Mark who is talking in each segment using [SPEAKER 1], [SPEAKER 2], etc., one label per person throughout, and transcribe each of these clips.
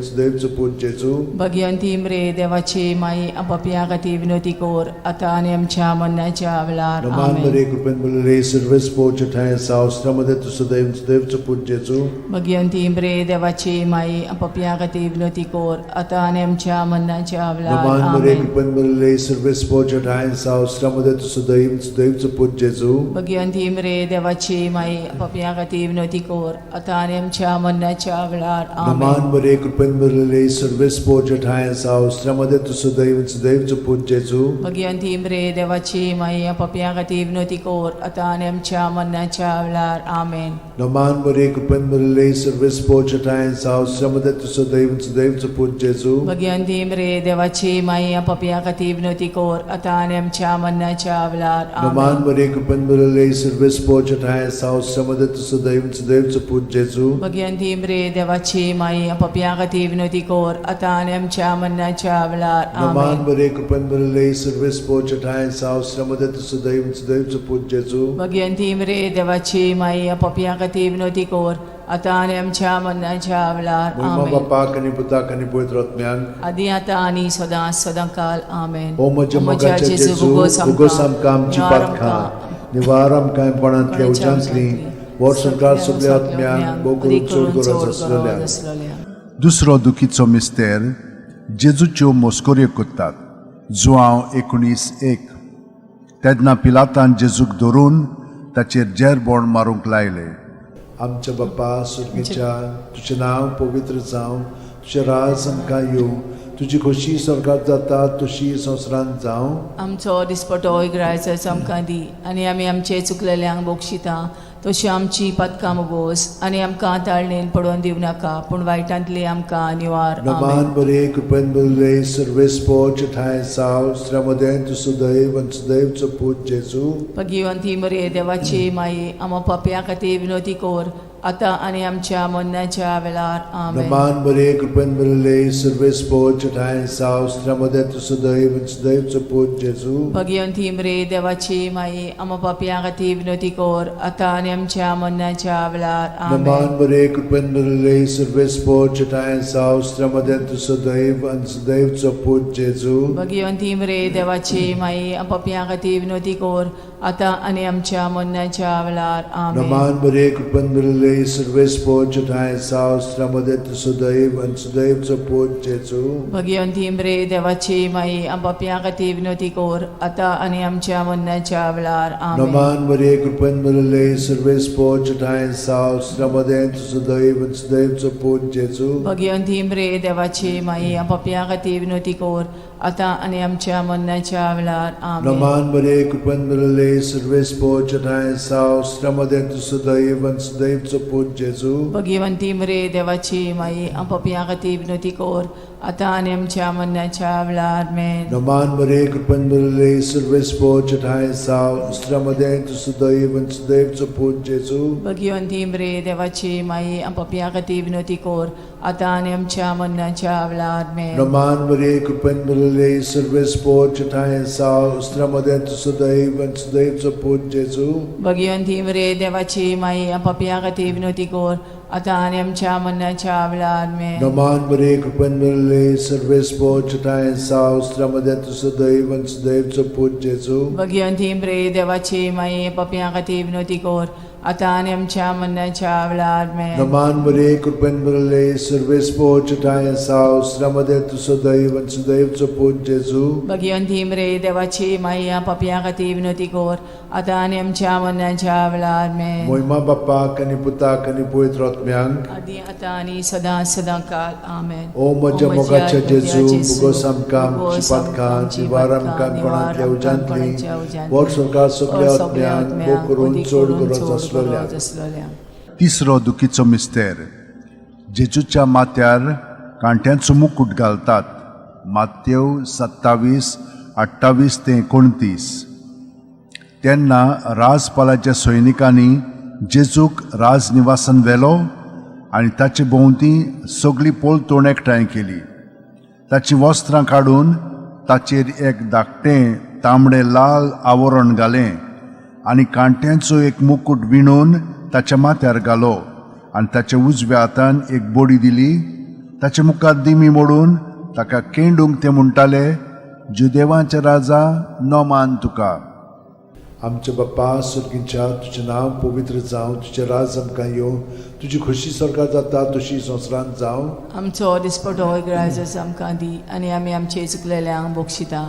[SPEAKER 1] सुदैवचो पूत जेजू.
[SPEAKER 2] भगिवंती मरे देवाची माई, पापया खातीर विनवती कर, आतां आनी आमच्या मरणाच्या वेळार.
[SPEAKER 1] नमान
[SPEAKER 2] आमेन.
[SPEAKER 1] मरे, कृपेन भरलेले, सर्वेस पोच ठाय सावस्त्रामध्ये तूं सदैव सुदैवचो पूत जेजू.
[SPEAKER 2] भगिवंती मरे देवाची माई, पापया खातीर विनवती कर, आतां आनी आमच्या मरणाच्या वेळार.
[SPEAKER 1] नमान मरे,
[SPEAKER 2] आमेन.
[SPEAKER 1] कृपेन भरलेले, सर्वेस पोच ठाय सावस्त्रामध्ये तूं सदैव सुदैवचो पूत जेजू.
[SPEAKER 2] भगिवंती मरे देवाची माई, पापया खातीर विनवती कर, आतां आनी आमच्या मरणाच्या वेळार. आमेन.
[SPEAKER 1] नमान मरे, कृपेन भरलेले, सर्वेस पोच ठाय सावस्त्रामध्ये तूं सदैव सुदैवचो पूत जेजू.
[SPEAKER 2] भगिवंती मरे देवाची माई, पापया खातीर विनवती कर, आतां आनी आमच्या मरणाच्या वेळार. आमेन.
[SPEAKER 1] नमान मरे, कृपेन भरलेले, सर्वेस पोच ठाय सावस्त्रामध्ये तूं सदैव सुदैवचो पूत जेजू.
[SPEAKER 2] भगिवंती मरे देवाची माई, पापया खातीर विनवती कर, आतां आनी आमच्या मरणाच्या वेळार.
[SPEAKER 1] नमान
[SPEAKER 2] आमेन.
[SPEAKER 1] मरे, कृपेन भरलेले, सर्वेस पोच ठाय सावस्त्रामध्ये तूं सदैव सुदैवचो पूत जेजू.
[SPEAKER 2] भगिवंती मरे देवाची माई, पापया खातीर विनवती कर, आतां आनी आमच्या मरणाच्या वेळार.
[SPEAKER 1] नमान
[SPEAKER 2] आमेन.
[SPEAKER 1] मरे, कृपेन भरलेले, सर्वेस पोच ठाय सावस्त्रामध्ये तूं सदैव सुदैवचो पूत जेजू.
[SPEAKER 2] भगिवंती मरे देवाची माई, पापया खातीर विनवती कर, आतां आनी आमच्या मरणाच्या वेळार.
[SPEAKER 1] महिमा
[SPEAKER 2] आमेन.
[SPEAKER 1] बापाक आनी पुताक आनी पवित्र आत्म्याक.
[SPEAKER 2] आदी आतां आनी सदां सदां काल. आमेन.
[SPEAKER 1] ओ म्हज्या मोगाच्या जेजू, भोगोस आमकां आमची पातकां, निवार आमकां पणांतल्या उज्यांतली, वर्स संवसार सगल्या आत्म्यांक, भोव करून चड गरज आसलेल्या.
[SPEAKER 3] दुसरो दुखीचो मिस्तेर, जेजूच्यो मोस्कोऱ्यो करतात. जुआंव 19:1. तेन्ना पिलातान जेजूक धरून ताचेर जेरबोण मारूंक लायले.
[SPEAKER 1] आमच्या बापा सुर्गीच्या, तुजें नांव पवित्र जावं, तुजें राज आमकां येवं, तुजी खोशी स्वर्गात जाता तशी संवसारांत जावं.
[SPEAKER 2] आमचो दिसपटो इगरायचो आमकां दी, आनी आमी आमचे चुकलेल्यांक बक्षिता तशी आमची पातकां मोगोस, आनी आमकां ताळणेन पडोवन दिवं नाका, पूण वायटांतली आमकां निवार.
[SPEAKER 1] नमान
[SPEAKER 2] आमेन.
[SPEAKER 1] बरे, कृपेन भरले, सर्वेस पोच ठाय साव स्त्र्यामध्ये तूं सुदैव आनी सुदैवचो पूत जेजू.
[SPEAKER 2] भगिवंती मरे देवाची माई, आमा पापया खातीर विनवती कर, आतां आनी आमच्या मरणाच्या वेळार. आमेन.
[SPEAKER 1] नमान बरे, कृपेन भरले, सर्वेस पोच ठाय साव स्त्र्यामध्ये तूं सदैव आनी सुदैवचो पूत जेजू.
[SPEAKER 2] भगिवंती मरे देवाची माई, आमा पापया खातीर विनवती कर, आतां आनी आमच्या मरणाच्या वेळार. आमेन.
[SPEAKER 1] नमान बरे, कृपेन भरले, सर्वेस पोच ठाय साव स्त्र्यामध्ये तूं सदैव आनी सुदैवचो पूत जेजू.
[SPEAKER 2] भगिवंती मरे देवाची माई, पापया खातीर विनवती कर, आतां आनी आमच्या मरणाच्या वेळार. आमेन.
[SPEAKER 1] नमान बरे, कृपेन भरले, सर्वेस पोच ठाय साव स्त्र्यामध्ये तूं सदैव आनी सुदैवचो पूत जेजू.
[SPEAKER 2] भगिवंती मरे देवाची माई, पापया खातीर विनवती कर, आतां आनी आमच्या मरणाच्या वेळार. आमेन.
[SPEAKER 1] नमान मरे, कृपेन भरले, सर्वेस पोच ठाय साव स्त्र्यामध्ये तूं सदैव आनी सुदैवचो पूत जेजू.
[SPEAKER 2] भगिवंती मरे देवाची माई, पापया खातीर विनवती कर, आतां आनी आमच्या मरणाच्या वेळार. आमेन.
[SPEAKER 1] नमान मरे, कृपेन भरले, सर्वेस पोच ठाय साव स्त्र्यामध्ये तूं सदैव आनी सुदैवचो पूत जेजू.
[SPEAKER 2] भगिवंती मरे देवाची माई, पापया खातीर विनवती कर, आतां आनी आमच्या मरणाच्या वेळार. आमेन.
[SPEAKER 1] नमान मरे, कृपेन भरले, सर्वेस पोच ठाय साव स्त्र्यामध्ये तूं सदैव आनी सुदैवचो पूत जेजू.
[SPEAKER 2] भगिवंती मरे देवाची माई, पापया खातीर विनवती कर, आतां आनी आमच्या मरणाच्या वेळार. आमेन.
[SPEAKER 1] नमान मरे, कृपेन भरले, सर्वेस पोच ठाय साव स्त्र्यामध्ये तूं सदैव आनी सुदैवचो पूत जेजू.
[SPEAKER 2] भगिवंती मरे देवाची माई, पापया खातीर विनवती कर, आतां आनी आमच्या मरणाच्या वेळार. आमेन.
[SPEAKER 1] नमान मरे, कृपेन भरले, सर्वेस पोच ठाय साव स्त्र्यामध्ये तूं सदैव आनी सुदैवचो पूत जेजू.
[SPEAKER 2] भगिवंती मरे देवाची माई, पापया खातीर विनवती कर, आतां आनी आमच्या मरणाच्या वेळार. आमेन.
[SPEAKER 1] नमान मरे, कृपेन भरले, सर्वेस पोच ठाय साव स्त्र्यामध्ये तूं सदैव आनी सुदैवचो पूत जेजू.
[SPEAKER 2] भगिवंती मरे देवाची माई, पापया खातीर विनवती कर, आतां आनी आमच्या मरणाच्या वेळार. आमेन.
[SPEAKER 1] मोहिमा बापाक आनी पुताक आनी पवित्र आत्म्यांक.
[SPEAKER 2] आदी आतां आनी सदां सदां काल. आमेन.
[SPEAKER 1] ओ म्हज्या मोगाच्या जेजू, भोगोस आमकां आमची पातकां, निवार आमकां कोणांतल्या उज्यांतली, वर स्वर्गात सगल्या आत्म्यांक, भोव करून चड गरज आसलेल्या.
[SPEAKER 3] तिसरो दुखीचो मिस्तेर, जेजूच्या माथ्यार कांट्यांचो मुकूट घालतात. मात्यव 27:28 ते 29. तेन्ना राजपालाच्या सैनिकांनी जेजूक राजनिवासान व्हेलो आनी ताचे भोंवती सगळी पलतोण एकठांय केली. ताचीं वस्त्रां काडून ताचेर एक धाकटें तांबडें लाल आवरण घालें आनी कांट्यांचो एक मुकूट विणून ताच्या माथ्यार घालो आनी ताच्या उजव्या हातान एक बडी दिली. ताचे मुखार दिमी मोडून ताका केंडूंक ते म्हणटाले, जुदेवांचे राजा, नोमान तुका.
[SPEAKER 1] आमच्या बाप्पा सुर्गींच्या, तुजें नांव पवित्र जावं, तुजें राज आमकां येवं, तुजी खोशी सरकार जाता तशी संवसारांत जावं.
[SPEAKER 2] आमचो दिसपटो इगरायजस आमकां दी आनी आमी आमचे चुकलेल्यांक बक्षिता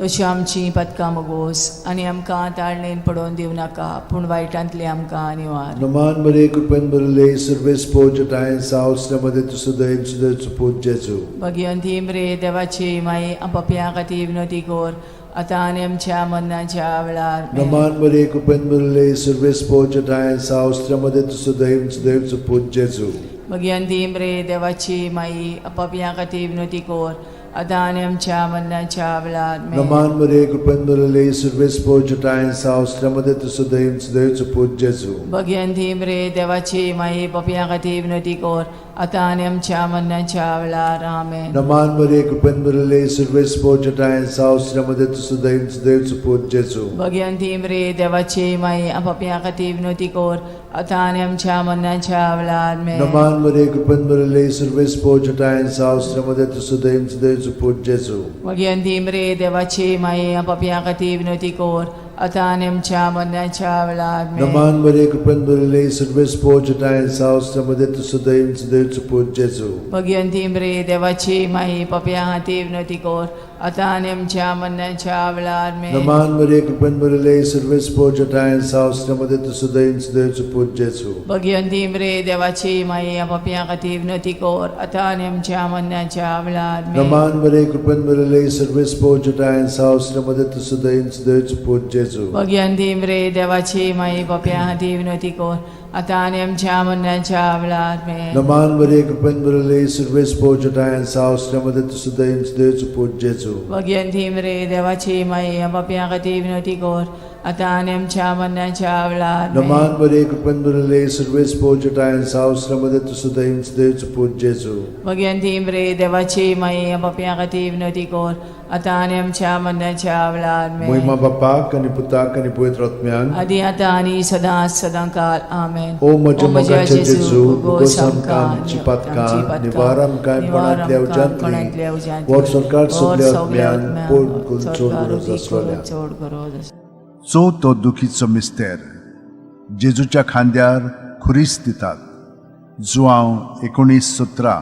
[SPEAKER 2] तशी आमची पदकां मगोस आनी आमकां ताळणेन पडोवन दिवं नाका पूण वायटांतली आमकां निवार.
[SPEAKER 1] नमान मरे, कृपेन भरले, सर्वेस पोजटाय सावसल्या मध्ये तुजो दयेन सुदैचो पूत जेजू.
[SPEAKER 2] भगिवंती मरे देवाची माई, पपया खातीर विनोती कोर आतां आनी आमच्या मरणाच्या वेळार. आमेन.
[SPEAKER 1] नमान मरे, कृपेन भरले, सर्वेस पोजटाय सावसल्या मध्ये तुजो दयेन सुदैचो पूत जेजू.
[SPEAKER 2] भगिवंती मरे देवाची माई, पपया खातीर विनोती कोर आतां आनी आमच्या मरणाच्या वेळार. आमेन.
[SPEAKER 1] नमान मरे, कृपेन भरले, सर्वेस पोजटाय सावसल्या मध्ये तुजो दयेन सुदैचो पूत जेजू.
[SPEAKER 2] भगिवंती मरे देवाची माई, पपया खातीर विनोती कोर आतां आनी आमच्या मरणाच्या वेळार. आमेन.
[SPEAKER 1] नमान मरे, कृपेन भरले, सर्वेस पोजटाय सावसल्या मध्ये तुजो दयेन सुदैचो पूत जेजू.
[SPEAKER 2] भगिवंती मरे देवाची माई, पपया खातीर विनोती कोर आतां आनी आमच्या मरणाच्या वेळार. आमेन.
[SPEAKER 1] नमान मरे, कृपेन भरले, सर्वेस पोजटाय सावसल्या मध्ये तुजो दयेन सुदैचो पूत जेजू.
[SPEAKER 2] भगिवंती मरे देवाची माई, पपया खातीर विनोती कोर आतां आनी आमच्या मरणाच्या वेळार. आमेन.
[SPEAKER 1] नमान मरे, कृपेन भरले, सर्वेस पोजटाय सावसल्या मध्ये तुजो दयेन सुदैचो पूत जेजू.
[SPEAKER 2] भगिवंती मरे देवाची माई, पपया खातीर विनोती कोर आतां आनी आमच्या मरणाच्या वेळार. आमेन.
[SPEAKER 1] नमान मरे, कृपेन भरले, सर्वेस पोजटाय सावसल्या मध्ये तुजो दयेन सुदैचो पूत जेजू.
[SPEAKER 2] भगिवंती मरे देवाची माई, पपया खातीर विनोती कोर आतां आनी आमच्या मरणाच्या वेळार. आमेन.
[SPEAKER 1] नमान मरे, कृपेन भरले, सर्वेस पोजटाय सावसल्या मध्ये तुजो दयेन सुदैचो पूत जेजू.
[SPEAKER 2] भगिवंती मरे देवाची माई, पपया खातीर विनोती कोर आतां आनी आमच्या मरणाच्या वेळार. आमेन.
[SPEAKER 1] नमान मरे, कृपेन भरले, सर्वेस पोजटाय सावसल्या मध्ये तुजो दयेन सुदैचो पूत जेजू.
[SPEAKER 2] भगिवंती मरे देवाची माई, पपया खातीर विनोती कोर आतां आनी आमच्या मरणाच्या वेळार. आमेन.
[SPEAKER 1] नमान मरे, कृपेन भरले, सर्वेस पोजटाय सावसल्या मध्ये तुजो दयेन सुदैचो पूत जेजू.
[SPEAKER 2] भगिवंती मरे देवाची माई, पपया खातीर विनोती कोर आतां आनी आमच्या मरणाच्या वेळार. आमेन.
[SPEAKER 1] महिमा बापाक आनी पुताक आनी पवित्र आत्म्याक.
[SPEAKER 2] आदी आतां आनी सदां सदां काल. आमेन.
[SPEAKER 1] ओ म्हज्या मोगाच्या जेजू, भोगोस आमकां आमची पातकां, निवार आमकां कोणांतल्या उज्यांतली, वर सरकार सगल्या आत्म्यान पोड करून चड गरज आसलेल्या.
[SPEAKER 2] चड गरज आसलेल्या.
[SPEAKER 3] चवथो दुखीचो मिस्तेर, जेजूच्या खांद्यार खुरीस दितात. जुआंव 19:17.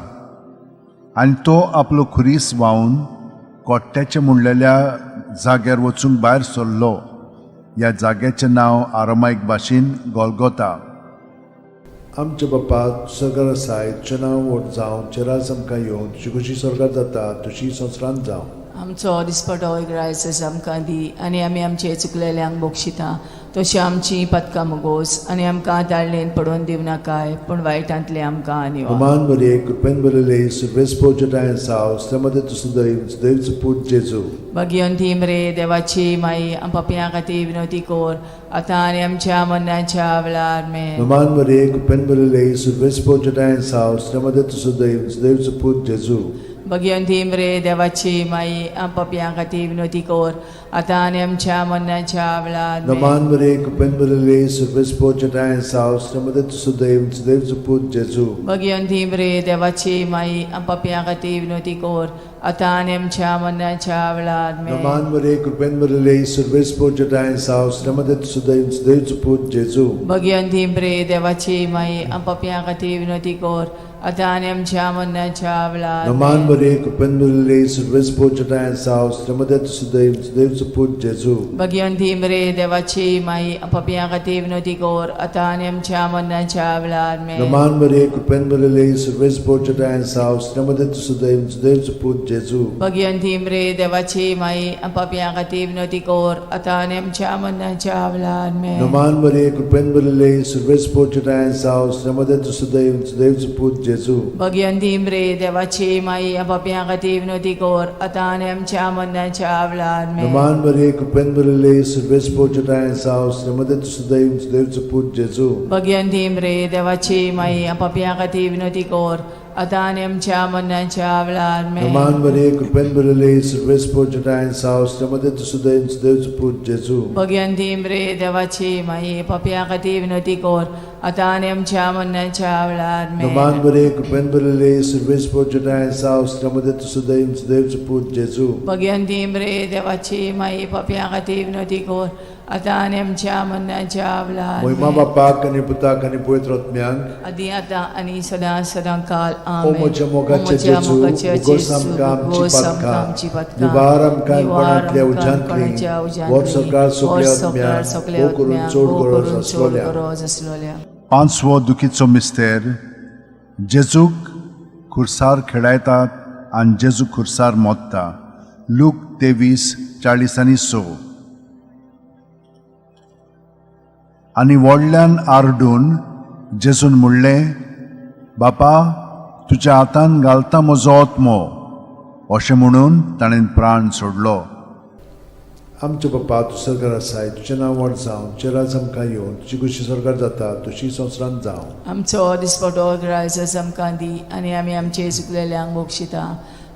[SPEAKER 3] आनी तो आपलो खुरीस व्हांवन कोट्ट्याचे म्हणलेल्या जाग्यार वचूंक भायर सरलो. ह्या जाग्याचें नांव आरामायक भाशेन गोलगोता.
[SPEAKER 1] आमच्या बाप्पा सरकार आसाय, तुजें नांव व्हड जावं, तुजें राज आमकां येवं, तुजी खुशी सरकार जाता तशी संवसारांत जावं.
[SPEAKER 2] आमचो दिसपटो इगरायसस आमकां दी आनी आमी आमचे चुकलेल्यांक बक्षिता तशी आमची पदकां मुगोस आनी आमकां ताळणेन पडोवन दिवं नाकाय पूण वायटांतले आमकां निवार.
[SPEAKER 1] नमान मरे, कृपेन भरले, सर्वेस पोजटाय सावसल्या मध्ये तुजो दयेन सुदैचो पूत जेजू.
[SPEAKER 2] भगिवंती मरे देवाची माई, पपया खातीर विनोती कोर आतां आनी आमच्या मरणाच्या वेळार. आमेन.
[SPEAKER 1] नमान मरे, कृपेन भरले, सर्वेस पोजटाय सावसल्या मध्ये तुजो दयेन सुदैचो पूत जेजू.
[SPEAKER 2] भगिवंती मरे देवाची माई, पपया खातीर विनोती कोर आतां आनी आमच्या मरणाच्या वेळार. आमेन.
[SPEAKER 1] नमान मरे, कृपेन भरले, सर्वेस पोजटाय सावसल्या मध्ये तुजो दयेन सुदैचो पूत जेजू.
[SPEAKER 2] भगिवंती मरे देवाची माई, पपया खातीर विनोती कोर आतां आनी आमच्या मरणाच्या वेळार. आमेन.
[SPEAKER 1] नमान मरे, कृपेन भरले, सर्वेस पोजटाय सावसल्या मध्ये तुजो दयेन सुदैचो पूत जेजू.
[SPEAKER 2] भगिवंती मरे देवाची माई, पपया खातीर विनोती कोर आतां आनी आमच्या मरणाच्या वेळार.
[SPEAKER 1] नमान
[SPEAKER 2] आमेन.
[SPEAKER 1] मरे, कृपेन भरले, सर्वेस पोजटाय सावसल्या मध्ये तुजो दयेन सुदैचो पूत जेजू.
[SPEAKER 2] भगिवंती मरे देवाची माई, पपया खातीर विनोती कोर आतां आनी आमच्या मरणाच्या वेळार. आमेन.
[SPEAKER 1] नमान मरे, कृपेन भरले, सर्वेस पोजटाय सावसल्या मध्ये तुजो दयेन सुदैचो पूत जेजू.
[SPEAKER 2] भगिवंती मरे देवाची माई, पापया खातीर विनोती कोर आतां आनी आमच्या मरणाच्या वेळार. आमेन.
[SPEAKER 1] नमान मरे, कृपेन भरले, सर्वेस पोजटाय सावसल्या मध्ये तुजो दयेन सुदैचो पूत जेजू.
[SPEAKER 2] भगिवंती मरे देवाची माई, पापया खातीर विनोती कोर आतां आनी आमच्या मरणाच्या वेळार. आमेन.
[SPEAKER 1] नमान मरे, कृपेन भरले, सर्वेस पोजटाय सावसल्या मध्ये तुजो दयेन सुदैचो पूत जेजू.
[SPEAKER 2] भगिवंती मरे देवाची माई, पापया खातीर विनोती कोर आतां आनी आमच्या मरणाच्या वेळार. आमेन.
[SPEAKER 1] नमान मरे, कृपेन भरले, सर्वेस पोजटाय सावसल्या मध्ये तुजो दयेन सुदैचो पूत जेजू.
[SPEAKER 2] भगिवंती मरे देवाची माई, पापया खातीर विनोती कोर आतां आनी आमच्या मरणाच्या वेळार
[SPEAKER 1] नमान
[SPEAKER 2] आमेन.
[SPEAKER 1] बरे कृपेन भरिल्ले सर्वेस्पर जटाय साव मध्ये तू सदैव सदैवचो पूत जेजू.
[SPEAKER 2] भगवंती मरे देवाची माई पापयां खातीर विनवती कर आतां आनी आमच्या मरणाच्या वेळार
[SPEAKER 1] मोहिमा
[SPEAKER 2] आमेन.
[SPEAKER 1] बापाक आनी पुताक आनी पवित्र आत्म्यांक.
[SPEAKER 2] आदी आतां आनी सदां सदां काल
[SPEAKER 1] ओ
[SPEAKER 2] आमेन.
[SPEAKER 1] म्हज्या मोगाचे
[SPEAKER 2] ओ म्हज्या
[SPEAKER 1] जेजू,
[SPEAKER 2] मोगाचे
[SPEAKER 1] उगोस
[SPEAKER 2] जेजू,
[SPEAKER 1] आमकां आमची
[SPEAKER 2] उगोस आमकां
[SPEAKER 1] पातकां,
[SPEAKER 2] आमची पातकां,
[SPEAKER 1] निवार आमकां
[SPEAKER 2] निवार
[SPEAKER 1] कोणांतल्या
[SPEAKER 2] आमकां
[SPEAKER 1] उज्यांतली,
[SPEAKER 2] कोणाच्या उज्यांतली,
[SPEAKER 1] व्हड सरकार सगल्या
[SPEAKER 2] व्हड सरकार
[SPEAKER 1] आत्म्यांक,
[SPEAKER 2] सगल्या
[SPEAKER 1] भोव करून
[SPEAKER 2] आत्म्यांक,
[SPEAKER 1] चड
[SPEAKER 2] भोव
[SPEAKER 1] गरज
[SPEAKER 2] करून चड
[SPEAKER 1] आसलोल्या.
[SPEAKER 2] गरज आसलोल्या.
[SPEAKER 3] पांचवो दुखीचो मिस्तेर जेजूक खुर्सार खेळायतात आनी जेजू खुर्सार मोत्ता. लूक 23:46. आनी व्हडल्यान आरडून जेजून म्हणलें, बापा तुज्या हातान घालता म्हजो आत्मो. अशें म्हणून ताणें प्राण सोडलो.
[SPEAKER 1] आमचे बापा तूं सरकार आसाय, तुजें नांव व्हड जावं, तुजें राज आमकां येवं, तुजी खुशी सरकार जाता तशी संवसारांत जावं.
[SPEAKER 2] आमचो दिसपटो ग्रायस आमकां दी आनी आमी आमचे चुकलेल्यांक बक्षिता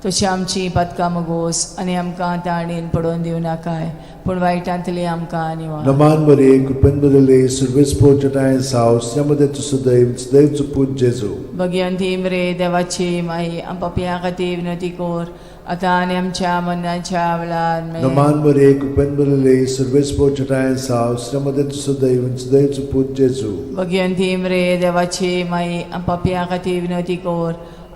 [SPEAKER 2] तशी आमची पातकां मगोस आनी आमकां ताणेन पडोवन दिवं नाकाय पूण वायटांतली आमकां निवार.
[SPEAKER 1] नमान बरे कृपेन भरिल्ले सर्वेस्पर जटाय साव मध्ये तूं सदैव सदैवचो पूत जेजू.
[SPEAKER 2] भगवंती मरे देवाची माई आम पापयां खातीर विनवती कर आतां आनी आमच्या मरणाच्या वेळार आमेन.
[SPEAKER 1] नमान बरे कृपेन भरिल्ले सर्वेस्पर जटाय साव मध्ये तूं सदैव सदैवचो पूत जेजू.
[SPEAKER 2] भगवंती मरे देवाची माई आम पापयां खातीर विनवती कर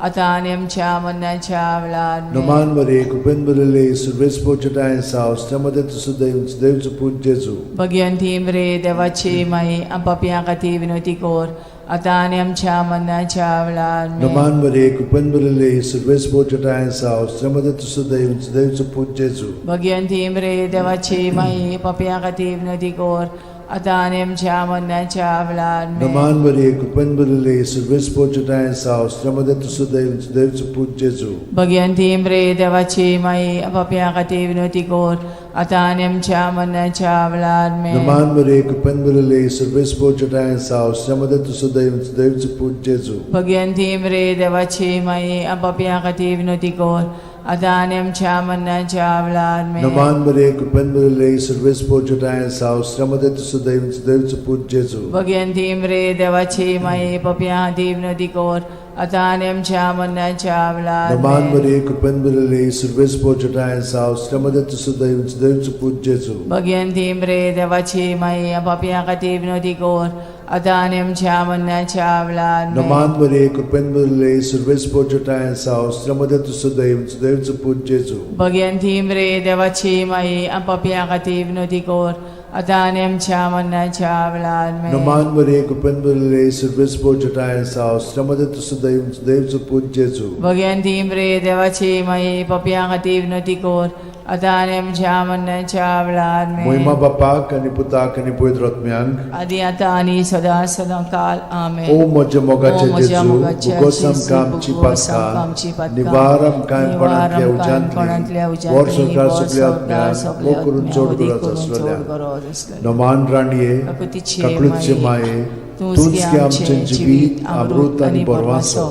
[SPEAKER 2] आतां आनी आमच्या मरणाच्या वेळार आमेन.
[SPEAKER 1] नमान बरे कृपेन भरिल्ले सर्वेस्पर जटाय साव मध्ये तूं सदैव सदैवचो पूत जेजू.
[SPEAKER 2] भगवंती मरे देवाची माई आम पापयां खातीर विनवती कर आतां आनी आमच्या मरणाच्या वेळार आमेन.
[SPEAKER 1] नमान बरे कृपेन भरिल्ले सर्वेस्पर जटाय साव मध्ये तूं सदैव सदैवचो पूत जेजू.
[SPEAKER 2] भगवंती मरे देवाची माई पापयां खातीर विनवती कर आतां आनी आमच्या मरणाच्या वेळार आमेन.
[SPEAKER 1] नमान बरे कृपेन भरिल्ले सर्वेस्पर जटाय साव मध्ये तूं सदैव सदैवचो पूत जेजू.
[SPEAKER 2] भगवंती मरे देवाची माई पापयां खातीर विनवती कर आतां आनी आमच्या मरणाच्या वेळार आमेन.
[SPEAKER 1] नमान बरे कृपेन भरिल्ले सर्वेस्पर जटाय साव मध्ये तूं सदैव सदैवचो पूत जेजू.
[SPEAKER 2] भगवंती मरे देवाची माई पापयां खातीर विनवती कर आतां आनी आमच्या मरणाच्या वेळार आमेन.
[SPEAKER 1] नमान बरे कृपेन भरिल्ले सर्वेस्पर जटाय साव मध्ये तूं सदैव सदैवचो पूत जेजू.
[SPEAKER 2] भगवंती मरे देवाची माई पापयां खातीर विनवती कर आतां आनी आमच्या मरणाच्या वेळार
[SPEAKER 1] नमान
[SPEAKER 2] आमेन.
[SPEAKER 1] बरे कृपेन भरिल्ले सर्वेस्पर जटाय साव मध्ये तूं सदैव सदैवचो पूत जेजू.
[SPEAKER 2] भगवंती मरे देवाची माई पापयां खातीर विनवती कर आतां आनी आमच्या मरणाच्या वेळार आमेन.
[SPEAKER 1] नमान बरे कृपेन भरिल्ले सर्वेस्पर जटाय साव मध्ये तूं सदैव सदैवचो पूत जेजू.
[SPEAKER 2] भगवंती मरे देवाची माई पापयां खातीर विनवती कर आतां आनी आमच्या मरणाच्या वेळार आमेन.
[SPEAKER 1] नमान बरे कृपेन भरिल्ले सर्वेस्पर जटाय साव मध्ये तूं सदैव सदैवचो पूत जेजू.
[SPEAKER 2] भगवंती मरे देवाची माई पापयां खातीर विनवती कर आतां आनी आमच्या मरणाच्या वेळार आमेन.
[SPEAKER 1] मोहिमा बापाक आनी पुताक आनी पवित्र आत्म्यांक.
[SPEAKER 2] आदी आतां आनी सदां सदां काल आमेन.
[SPEAKER 1] ओ म्हज्या मोगाचे
[SPEAKER 2] ओ म्हज्या
[SPEAKER 1] जेजू,
[SPEAKER 2] मोगाचे
[SPEAKER 1] उगोस
[SPEAKER 2] जेजू,
[SPEAKER 1] आमकां आमची
[SPEAKER 2] उगोस आमकां आमची
[SPEAKER 1] पातकां,
[SPEAKER 2] पातकां,
[SPEAKER 1] निवार आमकां
[SPEAKER 2] निवार
[SPEAKER 1] कोणांतल्या
[SPEAKER 2] आमकां कोणांतल्या
[SPEAKER 1] उज्यांतली,
[SPEAKER 2] उज्यांतली,
[SPEAKER 1] व्हड सरकार
[SPEAKER 2] व्हड
[SPEAKER 1] सगल्या
[SPEAKER 2] सरकार
[SPEAKER 1] आत्म्यांक,
[SPEAKER 2] सगल्या
[SPEAKER 1] भोव करून
[SPEAKER 2] आत्म्यांक,
[SPEAKER 1] चड
[SPEAKER 2] वदी
[SPEAKER 1] गरज
[SPEAKER 2] करून चड
[SPEAKER 1] आसलेल्या.
[SPEAKER 2] गरज आसलेल्या.
[SPEAKER 1] नमान राणये,
[SPEAKER 2] काकुतीचे
[SPEAKER 1] काकळूतचे
[SPEAKER 2] माये,
[SPEAKER 1] माये,
[SPEAKER 2] तूंच
[SPEAKER 1] तूंच
[SPEAKER 2] गे
[SPEAKER 1] गे आमचें जिवीत अमृत आनी बरवासो.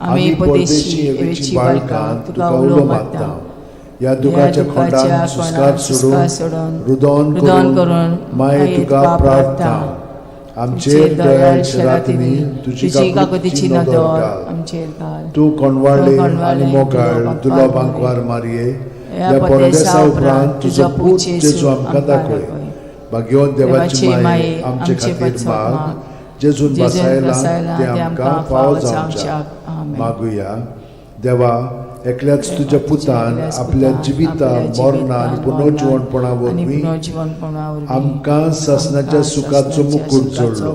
[SPEAKER 1] आमी परदेशी हेवेची बाळकां तुका उलो मारता. ह्या दुखाच्या खोंडान सुस्कार सोडून रुदोन करून माये तुका प्रार्थना. आमचेर दयाळ शरातिनी तुजी काकुतीची नदर घाल.
[SPEAKER 2] आमचेर घाल.
[SPEAKER 1] तूं कोणवाळे आनी मोगाळ दुर्लभांकवार मारये, ह्या परदेसा उपरांत तुजो पूत जेजू आमकां दाखय. भाग्यवंत देवाची माये आमचे खातीर माग, जेजून बसायला ते आमकां फावो जावच्याक. मागुया. देवा, एकल्याच तुज्या पुतान आपल्या जिविता मरणा आनी पुनर्जिवणपणा वरवीं आमकां सासणाच्या सुखाचो मुकूट जोडलो.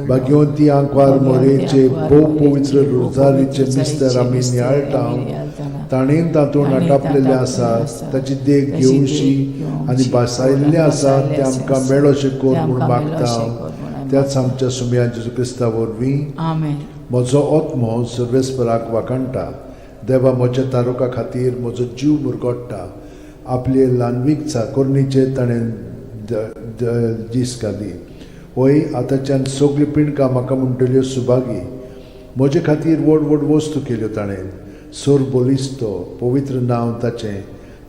[SPEAKER 1] भाग्यवंती आंकवार मोरेचे भोव पवित्र रोजारीचे मिस्तर आमी नियाळटा, ताणें तातूंत आटापलेलें आसा ताची देख घेवशी आनी भासायल्लें आसा तें आमकां मेळोशें कर म्हूण मागता, त्याच आमच्या सुमया जेजू क्रिस्ता वरवीं.
[SPEAKER 2] आमेन.
[SPEAKER 1] म्हजो आत्मो सर्वेस्पराक वाखाणटा. देवा म्हज्या तारुका खातीर म्हजो जीव मुरगोडटा. आपले ल्हानवीक चाकोरणीचेर ताणें दीस घाली. वय आतांच्यान सगळीं पिंडकां म्हाका म्हणटल्यो सुभागी. म्हजे खातीर व्हड व्हड वस्तू केल्यो ताणें. सोर बलिस्तो पवित्र नांव ताचें.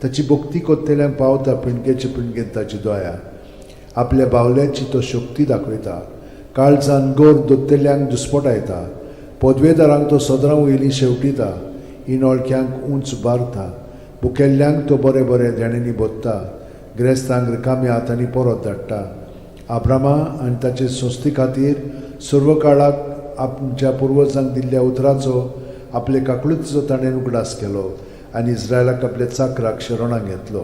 [SPEAKER 1] ताची भक्ती कोत्तेल्यांक पावता पिंडकेचे पिंडकेन ताची दया. आपल्या बावल्याची तो शक्ती दाखयता. काळजान गोर दोत्तेल्यांक दुस्पटायता, पदवेदारांक तो सदरां वयलीं शेवटिता, इनोळख्यांक उंच बारता, बुकेल्ल्यांक तो बरें बरें देण्यांनी बोत्ता, ग्रेस्तांक रिकाम्या हातांनी परत धाडटा. आब्रामा आनी ताचे संस्थे खातीर सर्व काळाक आमच्या पुर्वजांक दिल्ल्या उतराचो आपले काकळुतीचो ताणें उगडास केलो आनी इस्रायलाक आपल्या चाकराक शरणाक घेतलो.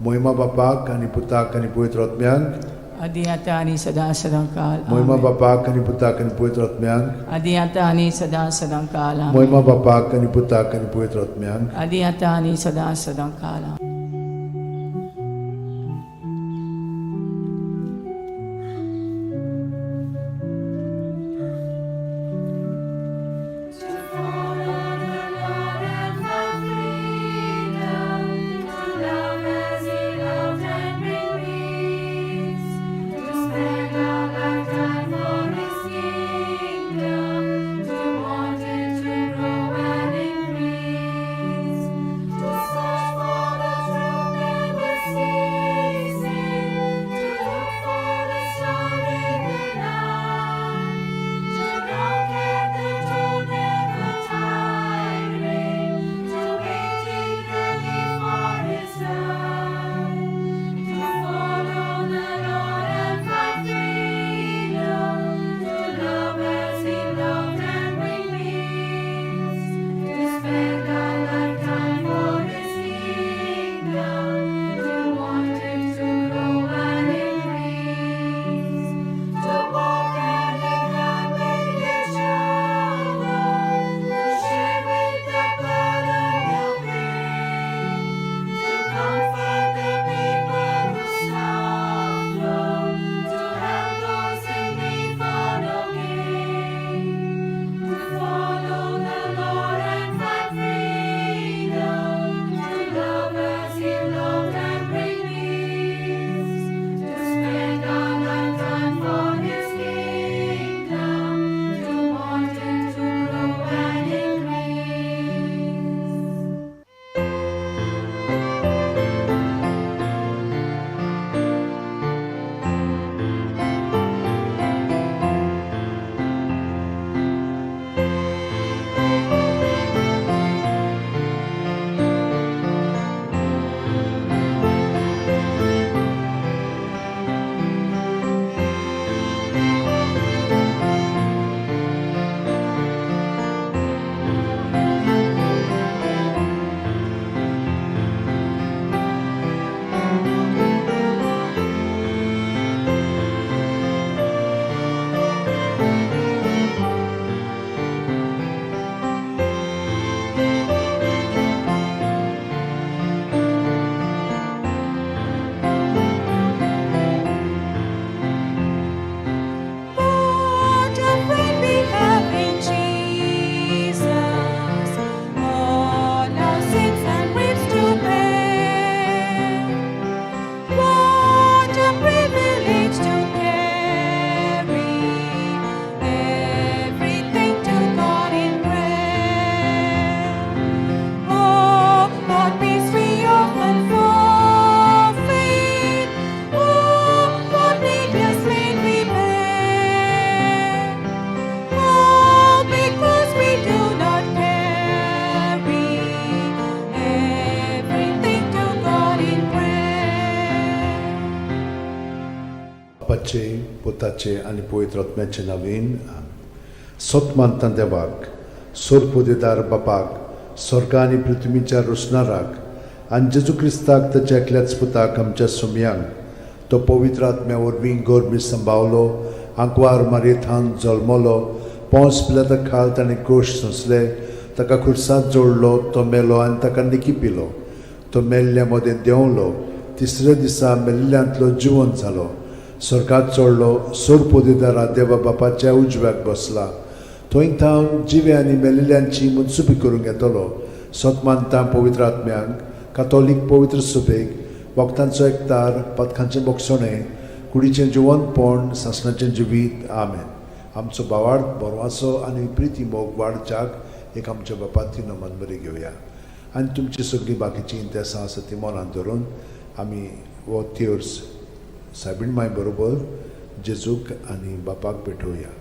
[SPEAKER 1] मोहिमा बापाक आनी पुताक आनी पवित्र आत्म्यांक,
[SPEAKER 2] आदी आतां आनी सदां सदां काल.
[SPEAKER 1] मोहिमा
[SPEAKER 2] आमेन.
[SPEAKER 1] बापाक आनी पुताक आनी पवित्र आत्म्यांक,
[SPEAKER 2] आदी आतां आनी सदां सदां काल. आमेन.
[SPEAKER 1] मोहिमा बापाक आनी पुताक आनी पवित्र आत्म्यांक,
[SPEAKER 2] आदी आतां आनी सदां सदां काल. आमेन.
[SPEAKER 4] To follow the Lord and find freedom, to love as He loved and bring peace, to spend our lifetime for His kingdom, to want it to grow and increase, to search for the truth never ceasing, to look for the star in the night. To knock at the door never tiring, to wait eagerly for His light, to follow the Lord and find freedom, to love as He loved and bring peace, to spend our lifetime for His kingdom, to want it to grow and increase. To walk hand in hand with each other, to share with the burden you bear, to comfort the people who suffer, to help those in need for no gain, to follow the Lord and find freedom, to love as He loved and bring peace, to spend our lifetime for His kingdom, to want it to grow and increase.
[SPEAKER 5] What a friend we have in Jesus, all our sins and griefs to bear. What a privilege to carry everything to God in prayer. Oh, what peace we often forfeit. Oh, what needless pain we bear. All because we do not carry everything to God in prayer.
[SPEAKER 1] बापाचे, पुताचे आनी पवित्र आत्म्याचे नवीन. सत मानता देवाक, सोरपुदेदार बापाक, स्वर्ग आनी पृथ्वीच्या रोसणाराक, आनी जेजू क्रिस्ताक ताच्या एकल्याच पुताक आमच्या सुमयांक, तो पवित्र आत्म्या वरवीं गोरमी संभावलो, आंकवार मारयेथान जल्मलो, पोंस पिलाता खाल ताणें कोश सोंसले, ताका खुर्सांत जोडलो, तो मेलो आनी ताका निकी पिलो, तो मेल्ल्या मदें देंवलो, तिसऱ्या दिसा मेल्ल्यांतलो जिवन जालो, स्वर्गात चडलो, सोरपोदेदारा देवा बापाच्या उजव्याक बसला, थंय थावन जिवे आनी मेल्ल्यांची मनसुबी करूंक येतलो. सत मानता पवित्र आत्म्यांक, कातोलीक पवित्र सुबेक, वखदांचो एकतार, पदकांचें बोगसणें, कुडीचें जिवनपण, सासणाचें जिवीत. आमेन. आमचो भावार्थ बरवाचो आनी प्रिती मोग वाडच्याक एक आमच्या बापाती नमन बरी घेवया आनी तुमची सगळीं बाकीचीं इंतेसां आसा ती मनांत धरून आमी हो तेर्स सायबीण माय बरोबर जेजूक आनी बापाक भेटोवया.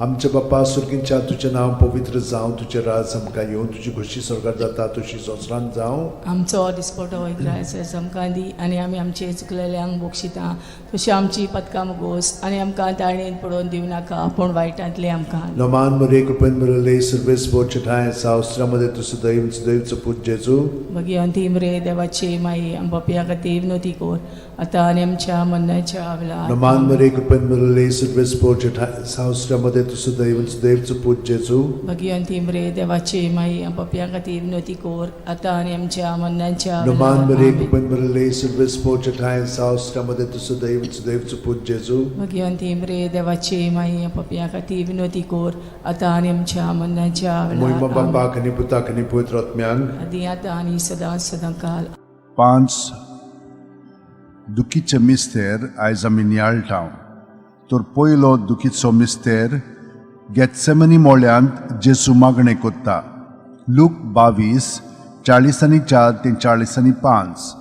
[SPEAKER 1] आमच्या बापा सुर्गींच्या, तुजें नांव पवित्र जावं, तुजें राज आमकां येवं, तुजी खोशी स्वर्गार जाता तशी संवसारांत जावं.
[SPEAKER 2] आमचो दिसपटो इग्रायस आमकां दी आनी आमी आमचे चुकलेल्यांक बक्षिता तशी आमची पदकां मुगोस आनी आमकां ताळणेन पडोवन दिवं नाका पूण वायटांतले आमकां.
[SPEAKER 1] नमान मरे, कृपेन भरले, सर्वेस्पोर ठांय सावस्त्रामध्ये तूं सदैव सदैवचो पूत जेजू.
[SPEAKER 2] भगिवंती मरे देवाची माई, आम पापया खातीर विनवती कर आतां आनी आमच्या मरणाच्या वेळार.
[SPEAKER 1] नमान मरे, कृपेन भरले, सर्वेस्पोर ठांय सावस्त्रामध्ये तूं सदैव सदैवचो पूत जेजू.
[SPEAKER 2] भगिवंती मरे देवाची माई, आम पापया खातीर विनवती कर आतां आनी आमच्या मरणाच्या
[SPEAKER 1] नमान
[SPEAKER 2] वेळार.
[SPEAKER 1] मरे,
[SPEAKER 2] आमेन.
[SPEAKER 1] कृपेन भरले, सर्वेस्पोर ठांय सावस्त्रामध्ये तूं सदैव सदैवचो पूत जेजू.
[SPEAKER 2] भगिवंती मरे देवाची माई, आम पापया खातीर विनवती कर आतां आनी आमच्या मरणाच्या
[SPEAKER 1] मोहिमा
[SPEAKER 2] वेळार. आमेन.
[SPEAKER 1] बापाक आनी पुताक आनी पवित्र आत्म्यांक.
[SPEAKER 2] आदी आतां आनी सदां सदां काल.
[SPEAKER 3] 5 दुखीचे मिस्तेर आयज आमी नियाळटा. तर पयलो दुखीचो मिस्तेर गेत्सेमनी मोळ्यांत जेजू मागणें कोत्ता. लूक 22:44 ते 45.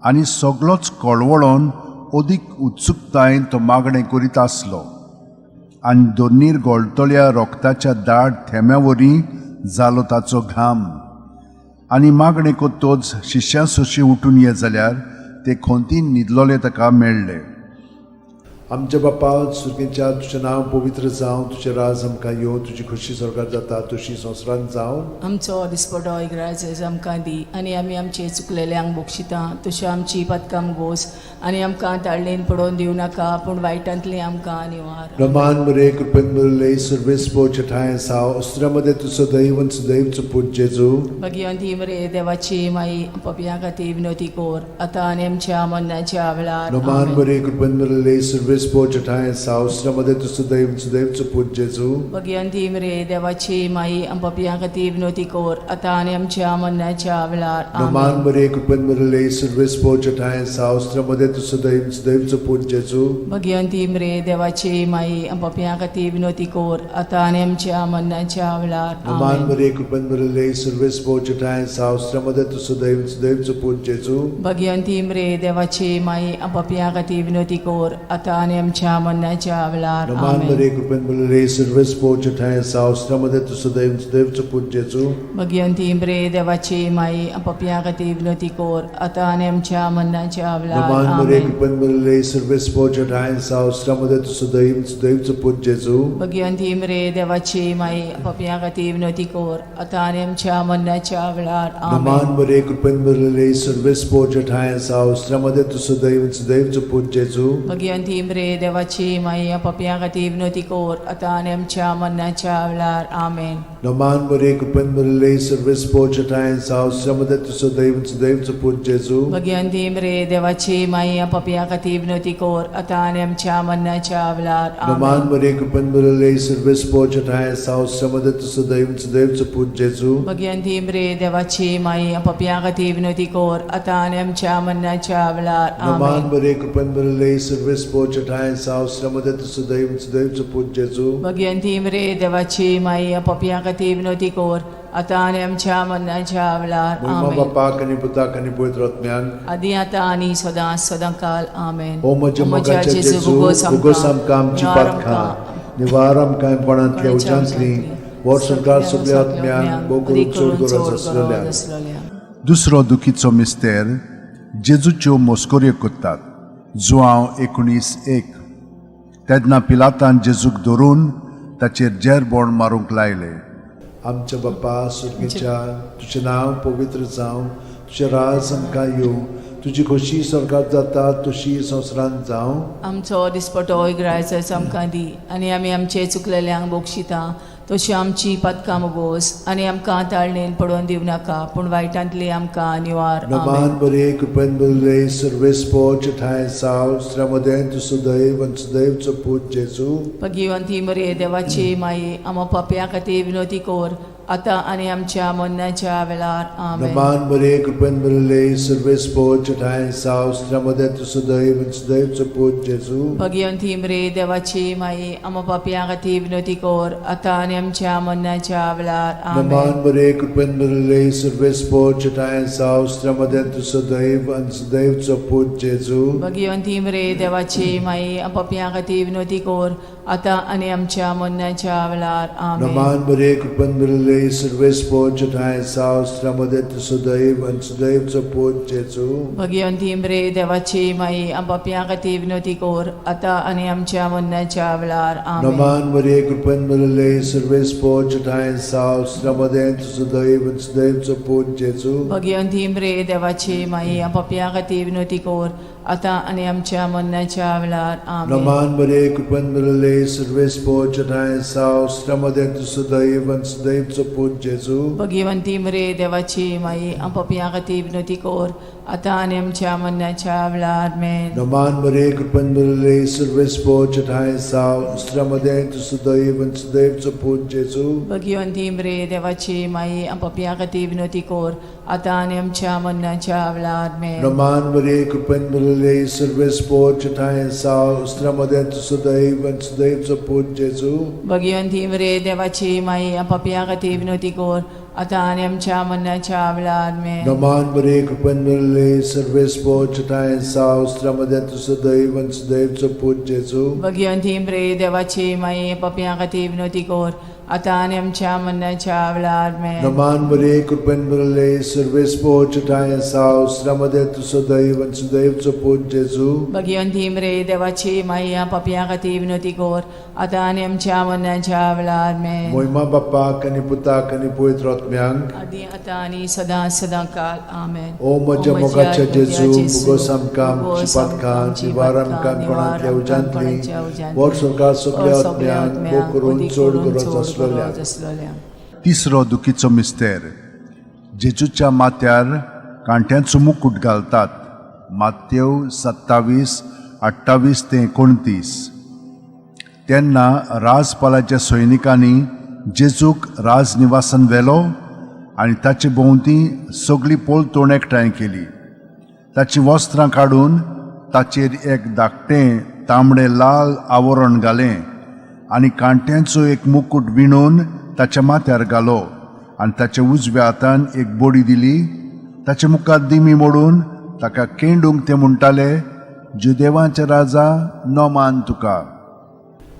[SPEAKER 3] आनी सगलोच कळवळोन अदीक उत्सुकतायेन तो मागणें करीत आसलो आनी दोनीर गोळटल्या रोगताच्या दाट थेंब्या वरी जालो ताचो घाम. आनी मागणें कोत्तोच शिश्यां सोशी उठून ये जाल्यार ते खोंतीन न्हिदलोले ताका मेळ्ळे.
[SPEAKER 1] आमच्या बापा सुर्गींच्या, तुजें नांव पवित्र जावं, तुजें राज आमकां येवं, तुजी खोशी स्वर्गार जाता तशी संवसारांत जावं.
[SPEAKER 2] आमचो दिसपटो इग्राज आमकां दी आनी आमी आमचे चुकलेल्यांक बक्षिता तशी आमची पदकां गोस आनी आमकां ताळणेन पडोवन दिवं नाका पूण वायटांतली आमकां निवार.
[SPEAKER 1] रमान मरे, कृपेन भरले, सर्वेस्पोर ठांय साव अस्त्रामध्ये तूं सदैव सदैवचो पूत जेजू.
[SPEAKER 2] भगिवंती मरे देवाची माई, पपया खातीर विनवती कर आतां आनी आमच्या मरणाच्या वेळार.
[SPEAKER 1] रमान
[SPEAKER 2] आमेन.
[SPEAKER 1] मरे, कृपेन भरले, सर्वेस्पोर ठांय साव अस्त्रामध्ये तूं सदैव सदैवचो पूत जेजू.
[SPEAKER 2] भगिवंती मरे देवाची माई, पपया खातीर विनवती कर आतां आनी आमच्या मरणाच्या वेळार.
[SPEAKER 1] रमान
[SPEAKER 2] आमेन.
[SPEAKER 1] मरे, कृपेन भरले, सर्वेस्पोर ठांय साव अस्त्रामध्ये तूं सदैव सदैवचो पूत जेजू.
[SPEAKER 2] भगिवंती मरे देवाची माई, पपया खातीर विनवती कर आतां आनी आमच्या मरणाच्या वेळार.
[SPEAKER 1] रमान
[SPEAKER 2] आमेन.
[SPEAKER 1] मरे, कृपेन भरले, सर्वेस्पोर ठांय साव अस्त्रामध्ये तूं सदैव सदैवचो पूत जेजू.
[SPEAKER 2] भगिवंती मरे देवाची माई, पपया खातीर विनवती कर आतां आनी आमच्या मरणाच्या वेळार.
[SPEAKER 1] रमान
[SPEAKER 2] आमेन.
[SPEAKER 1] मरे, कृपेन भरले, सर्वेस्पोर ठांय साव अस्त्रामध्ये तूं सदैव सदैवचो पूत जेजू.
[SPEAKER 2] भगिवंती मरे देवाची माई, पपया खातीर विनवती कर आतां आनी आमच्या मरणाच्या वेळार.
[SPEAKER 1] रमान मरे,
[SPEAKER 2] आमेन.
[SPEAKER 1] कृपेन भरले, सर्वेस्पोर ठांय साव अस्त्रामध्ये तूं सदैव सदैवचो पूत जेजू.
[SPEAKER 2] भगिवंती मरे देवाची माई, पपया खातीर विनवती कर आतां आनी आमच्या मरणाच्या वेळार.
[SPEAKER 1] रमान
[SPEAKER 2] आमेन.
[SPEAKER 1] मरे, कृपेन भरले, सर्वेस्पोर ठांय साव अस्त्रामध्ये तूं सदैव सदैवचो पूत जेजू.
[SPEAKER 2] भगिवंती मरे देवाची माई, पपया खातीर विनवती कर आतां आनी आमच्या मरणाच्या वेळार. आमेन.
[SPEAKER 1] रमान मरे, कृपेन भरले, सर्वेस्पोर ठांय साव अस्त्रामध्ये तूं सदैव सदैवचो पूत जेजू.
[SPEAKER 2] भगिवंती मरे देवाची माई, पपया खातीर विनवती कर आतां आनी आमच्या मरणाच्या वेळार.
[SPEAKER 1] रमान
[SPEAKER 2] आमेन.
[SPEAKER 1] मरे, कृपेन भरले, सर्वेस्पोर ठांय साव अस्त्रामध्ये तूं सदैव सदैवचो पूत जेजू.
[SPEAKER 2] भगिवंती मरे देवाची माई, पपया खातीर विनवती कर आतां आनी आमच्या मरणाच्या वेळार.
[SPEAKER 1] रमान
[SPEAKER 2] आमेन.
[SPEAKER 1] मरे, कृपेन भरले, सर्वेस्पोर ठांय साव अस्त्रामध्ये तूं सदैव सदैवचो पूत जेजू.
[SPEAKER 2] भगिवंती मरे देवाची माई, पपया खातीर विनवती कर आतां आनी आमच्या मरणाच्या वेळार.
[SPEAKER 1] मोहिमा
[SPEAKER 2] आमेन.
[SPEAKER 1] बापाक आनी पुताक आनी पवित्र आत्म्याक.
[SPEAKER 2] आदी आतां आनी सदां सदां काल. आमेन.
[SPEAKER 1] ओ म्हज्या मोगाच्या जेजू, उगोस आमकां आमची पातकां, निवार आमकां कोणांतल्या उज्यांतली, वर्स संवसार सगल्या आत्म्यांक, भोव करून चड गरज आसलेल्या.
[SPEAKER 3] दुसरो दुखीचो मिस्तेर जेजूच्यो मोस्कोऱ्यो कोत्तात. जुआंव 19:1. तेन्ना पिलातान जेजूक धरून ताचेर जेरबोण मारूंक लायले.
[SPEAKER 1] आमच्या बापा सुर्गीच्या, तुजें नांव पवित्र जावं, तुजें राज आमकां येवं, तुजी खोशी स्वर्गात जाता तशी संवसारांत जावं.
[SPEAKER 2] आमचो दिसपटो इग्रायस आमकां दी आनी आमी आमचे चुकलेल्यांक बक्षिता तशी आमची पदकां मुगोस आनी आमकां ताळणेन पडोवन दिवं नाका पूण वायटांतली आमकां निवार.
[SPEAKER 1] नमान
[SPEAKER 2] आमेन.
[SPEAKER 1] बरे, कृपेन बरले, सर्वेस्पोर ठांय साव स्त्रामदें तूं सदैव आनी सदैवचो पूत जेजू.
[SPEAKER 2] भगिवंती मरे देवाची माई, आमा पापया खातीर विनवती कर आतां आनी आमच्या मरणाच्या वेळार. आमेन.
[SPEAKER 1] नमान मरिये, कृपेन भरिल्ले, सर्वेस्पोर चेठाय साव, स्त्रियां मदें तूं सदैव आनी सदैवचो पूत जेजू.
[SPEAKER 2] भगिवंती मरे देवाची माई, आमा पापयां खातीर विनवती कर, आतां आनी आमच्या मरणाच्या वेळार. आमेन.
[SPEAKER 1] नमान मरिये, कृपेन भरिल्ले, सर्वेस्पोर चेठाय साव, स्त्रियां मदें तूं सदैव आनी सदैवचो पूत जेजू.
[SPEAKER 2] भगिवंती मरे देवाची माई, आमा पापयां खातीर विनवती कर, आतां आनी आमच्या मरणाच्या वेळार. आमेन.
[SPEAKER 1] नमान मरिये, कृपेन भरिल्ले, सर्वेस्पोर चेठाय साव, स्त्रियां मदें तूं सदैव आनी सदैवचो पूत जेजू.
[SPEAKER 2] भगिवंती मरे देवाची माई, आम पापयां खातीर विनवती कर, आतां आनी आमच्या मरणाच्या वेळार. आमेन.
[SPEAKER 1] नमान मरिये, कृपेन भरिल्ले, सर्वेस्पोर चेठाय साव, स्त्रियां मदें तूं सदैव आनी सदैवचो पूत जेजू.
[SPEAKER 2] भगिवंती मरे देवाची माई, आम पापयां खातीर विनवती कर, आतां आनी आमच्या मरणाच्या वेळार. आमेन.
[SPEAKER 1] नमान मरिये, कृपेन भरिल्ले, सर्वेस्पोर चेठाय साव, स्त्रियां मदें तूं सदैव आनी सदैवचो पूत जेजू.
[SPEAKER 2] भगिवंती मरे देवाची माई, आम पापयां खातीर विनवती कर, आतां आनी आमच्या मरणाच्या वेळार. आमेन.
[SPEAKER 1] नमान मरिये, कृपेन भरिल्ले, सर्वेस्पोर चेठाय साव, स्त्रियां मदें तूं सदैव आनी सदैवचो पूत जेजू.
[SPEAKER 2] भगिवंती मरे देवाची माई, आम पापयां खातीर विनवती कर, आतां आनी आमच्या मरणाच्या वेळार. आमेन.
[SPEAKER 1] नमान मरिये, कृपेन भरिल्ले, सर्वेस्पोर चेठाय साव, स्त्रियां मदें तूं सदैव आनी सदैवचो पूत जेजू.
[SPEAKER 2] भगिवंती मरे देवाची माई, आम पापयां खातीर विनवती कर, आतां आनी आमच्या मरणाच्या वेळार. आमेन.
[SPEAKER 1] नमान मरिये, कृपेन भरिल्ले, सर्वेस्पोर चेठाय साव, स्त्रियां मदें तूं सदैव आनी सदैवचो पूत जेजू.
[SPEAKER 2] भगिवंती मरे देवाची माई, पापयां खातीर विनवती कर, आतां आनी आमच्या मरणाच्या वेळार. आमेन.
[SPEAKER 1] नमान मरिये, कृपेन भरिल्ले, सर्वेस्पोर चेठाय साव, स्त्रियां मदें तूं सदैव आनी सदैवचो पूत जेजू.
[SPEAKER 2] भगिवंती मरे देवाची माई, पापयां खातीर विनवती कर, आतां आनी आमच्या मरणाच्या वेळार. आमेन.
[SPEAKER 1] मोहिमा बाप्पाक आनी पुताक आनी पवित्र आत्म्यांक.
[SPEAKER 2] आदी आतां आनी सदां सदां काल. आमेन.
[SPEAKER 1] ओ म्हज्या मोगाच्या जेजू, मुगोस आमकां आमची पातकां निवार आमकां कोणांतल्या उज्यांतली वर सरकार सगल्या आत्म्यांक भोग करून चड गरज आसलेल्या.
[SPEAKER 2] आसलोल्या.
[SPEAKER 3] तिसरो दुखीचो मिस्तेर. जेजूच्या माथ्यार कांट्यांचो मुकूट घालतात. मातेव 27:28 ते 29. तेन्ना राजपालाच्या सैनिकांनी जेजूक राजनिवासान व्हेलो आनी ताचे भोंवती सगळी पलतोण एकठांय केली. ताचीं वस्त्रां काडून ताचेर एक धाकटें तांबडें लाल आवरण घालें आनी कांट्यांचो एक मुकूट विणून ताच्या माथ्यार घालो आनी ताच्या उजव्या हातान एक बडी दिली. ताचे मुखार दिमी मोडून ताका केंडूंक ते म्हणटाले, जुदेवांचे राजा, नमान तुका.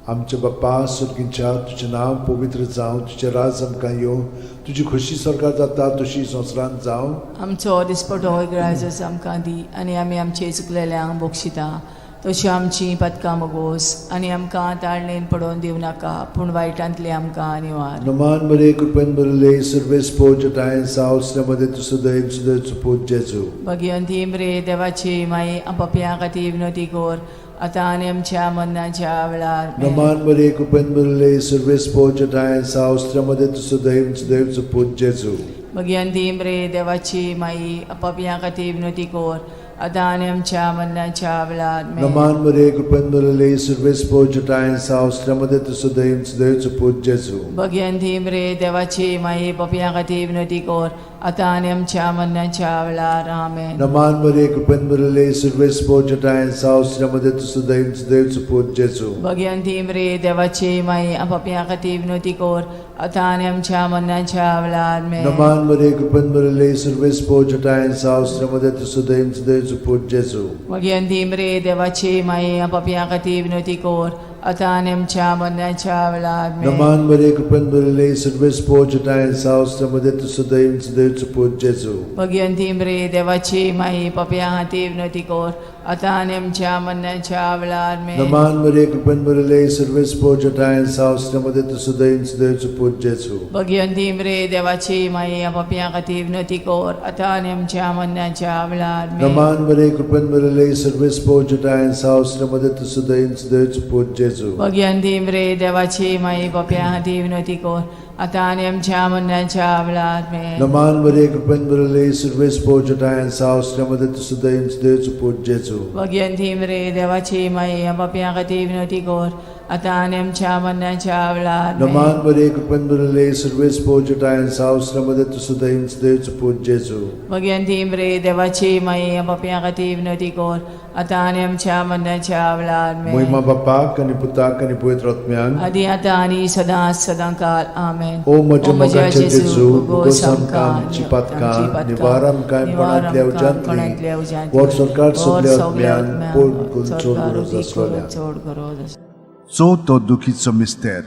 [SPEAKER 1] आमच्या बाप्पा सुर्गींच्या, तुजें नांव पवित्र जावं, तुजें राज आमकां येवं, तुजी खोशी सरकार जाता तशी संवसारांत जावं.
[SPEAKER 2] आमचो दिसपटो ग्रायजस आमकां दी आनी आमी आमचे चुकलेल्यांक बक्षिता, तशी आमची पदकां मगोस आनी आमकां ताळणेन पडोवन दिवं नाका, पूण वायटांतली आमकां निवार.
[SPEAKER 1] नमान मरिये, कृपेन भरिल्ले, सर्वेस्पोर चेठाय साव, स्त्रियां मदें तूं सदैव सदैवचो पूत जेजू.
[SPEAKER 2] भगिवंती मरे देवाची माई, पापयां खातीर विनवती कर, आतां आनी आमच्या मरणाच्या वेळार. आमेन.
[SPEAKER 1] नमान मरिये, कृपेन भरिल्ले, सर्वेस्पोर चेठाय साव, स्त्रियां मदें तूं सदैव सदैवचो पूत जेजू.
[SPEAKER 2] भगिवंती मरे देवाची माई, पापयां खातीर विनवती कर, आतां आनी आमच्या मरणाच्या वेळार. आमेन.
[SPEAKER 1] नमान मरिये, कृपेन भरिल्ले, सर्वेस्पोर चेठाय साव, स्त्रियां मदें तूं सदैव सदैवचो पूत जेजू.
[SPEAKER 2] भगिवंती मरे देवाची माई, पापयां खातीर विनवती कर, आतां आनी आमच्या मरणाच्या वेळार. आमेन.
[SPEAKER 1] नमान मरिये, कृपेन भरिल्ले, सर्वेस्पोर चेठाय साव, स्त्रियां मदें तूं सदैव सदैवचो पूत जेजू.
[SPEAKER 2] भगिवंती मरे देवाची माई, पापयां खातीर विनवती कर, आतां आनी आमच्या मरणाच्या वेळार. आमेन.
[SPEAKER 1] नमान मरिये, कृपेन भरिल्ले, सर्वेस्पोर चेठाय साव, स्त्रियां मदें तूं सदैव सदैवचो पूत जेजू.
[SPEAKER 2] भगिवंती मरे देवाची माई, पापयां खातीर विनवती कर, आतां आनी आमच्या मरणाच्या वेळार. आमेन.
[SPEAKER 1] नमान मरिये, कृपेन भरिल्ले, सर्वेस्पोर चेठाय साव, स्त्रियां मदें तूं सदैव सदैवचो पूत जेजू.
[SPEAKER 2] भगिवंती मरे देवाची माई, पापयां खातीर विनवती कर, आतां आनी आमच्या मरणाच्या वेळार. आमेन.
[SPEAKER 1] नमान मरिये, कृपेन भरिल्ले, सर्वेस्पोर चेठाय साव, स्त्रियां मदें तूं सदैव सदैवचो पूत जेजू.
[SPEAKER 2] भगिवंती मरे देवाची माई, पापयां खातीर विनवती कर, आतां आनी आमच्या मरणाच्या वेळार. आमेन.
[SPEAKER 1] नमान मरिये, कृपेन भरिल्ले, सर्वेस्पोर चेठाय साव, स्त्रियां मदें तूं सदैव सदैवचो पूत जेजू.
[SPEAKER 2] भगिवंती मरे देवाची माई, पापयां खातीर विनवती कर, आतां आनी आमच्या मरणाच्या वेळार. आमेन.
[SPEAKER 1] नमान मरिये, कृपेन भरिल्ले, सर्वेस्पोर चेठाय साव, स्त्रियां मदें तूं सदैव सदैवचो पूत जेजू.
[SPEAKER 2] भगिवंती मरे देवाची माई, पापयां खातीर विनवती कर, आतां आनी आमच्या मरणाच्या वेळार आमेन.
[SPEAKER 1] नमान बरे कृपेन भरिल्ले सर्वेस पोजटायन सावस्र मदत सुदैव सुदैवचो पूत जेजू.
[SPEAKER 2] भगवंती मरे देवाची माई, पापयां खातीर विनवती कर, आतां आनी आमच्या मरणाच्या वेळार आमेन.
[SPEAKER 1] मोहिमा बापाक आनी पुताक आनी पवित्र आत्म्याक.
[SPEAKER 2] आदी आतां आनी सदां सदां काल आमेन.
[SPEAKER 1] ओ म्हज्या मोगाचे जेजू, भोगोस आमकां आमची पातकां, निवार आमकां कोणांतल्या उज्यांतली, वर सरकार सगल्या आत्म्यांक पोड करून चड गरज आसलोल्या.
[SPEAKER 2] चड गरज आसलोल्या.
[SPEAKER 3] चवथो दुखीचो मिस्तेर,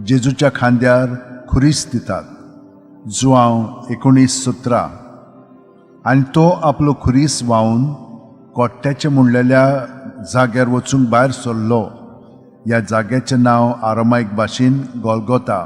[SPEAKER 3] जेजूच्या खांद्यार खुरीस दितात, जुआंव 19:17. आनी तो आपलो खुरीस व्हांवन कोट्ट्याचे म्हणलेल्या जाग्यार वचूंक भायर सरलो. ह्या जाग्याचें नांव आरामायक भाशेन गोलगोता.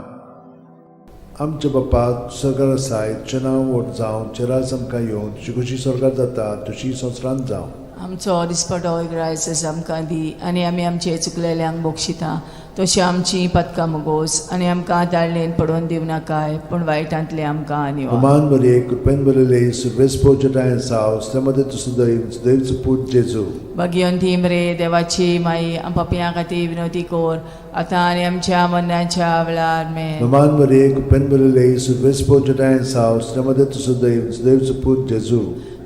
[SPEAKER 1] आमच्या बापा, सरकार आसाय, तुजें नांव व्हड जावं, तुजें राज आमकां येवं, तुजी खुशी स्वर्गात जाता तशी संवसारांत जावं.
[SPEAKER 2] आमचो दिसपटो ग्रायस आमकां दी आनी आमी आमचे चुकलेल्यांक बक्षिता तशी आमची पदकां मुगोस आनी आमकां ताळणेन पडोवन दिवं नाकाय, पूण वायटांतले आमकां निवार.
[SPEAKER 1] अमान बरे कृपेन बरले सुरवेस पोजटायन साव मदत सुदैव सुदैवचो पूत जेजू.
[SPEAKER 2] भगिवंती मरे देवाची माई, पापयां खातीर विनवती कर, आतां आनी आमच्या मरणाच्या वेळार आमेन.
[SPEAKER 1] नमान बरे कृपेन बरले सुरवेस पोजटायन साव मदत सुदैव सुदैवचो पूत जेजू.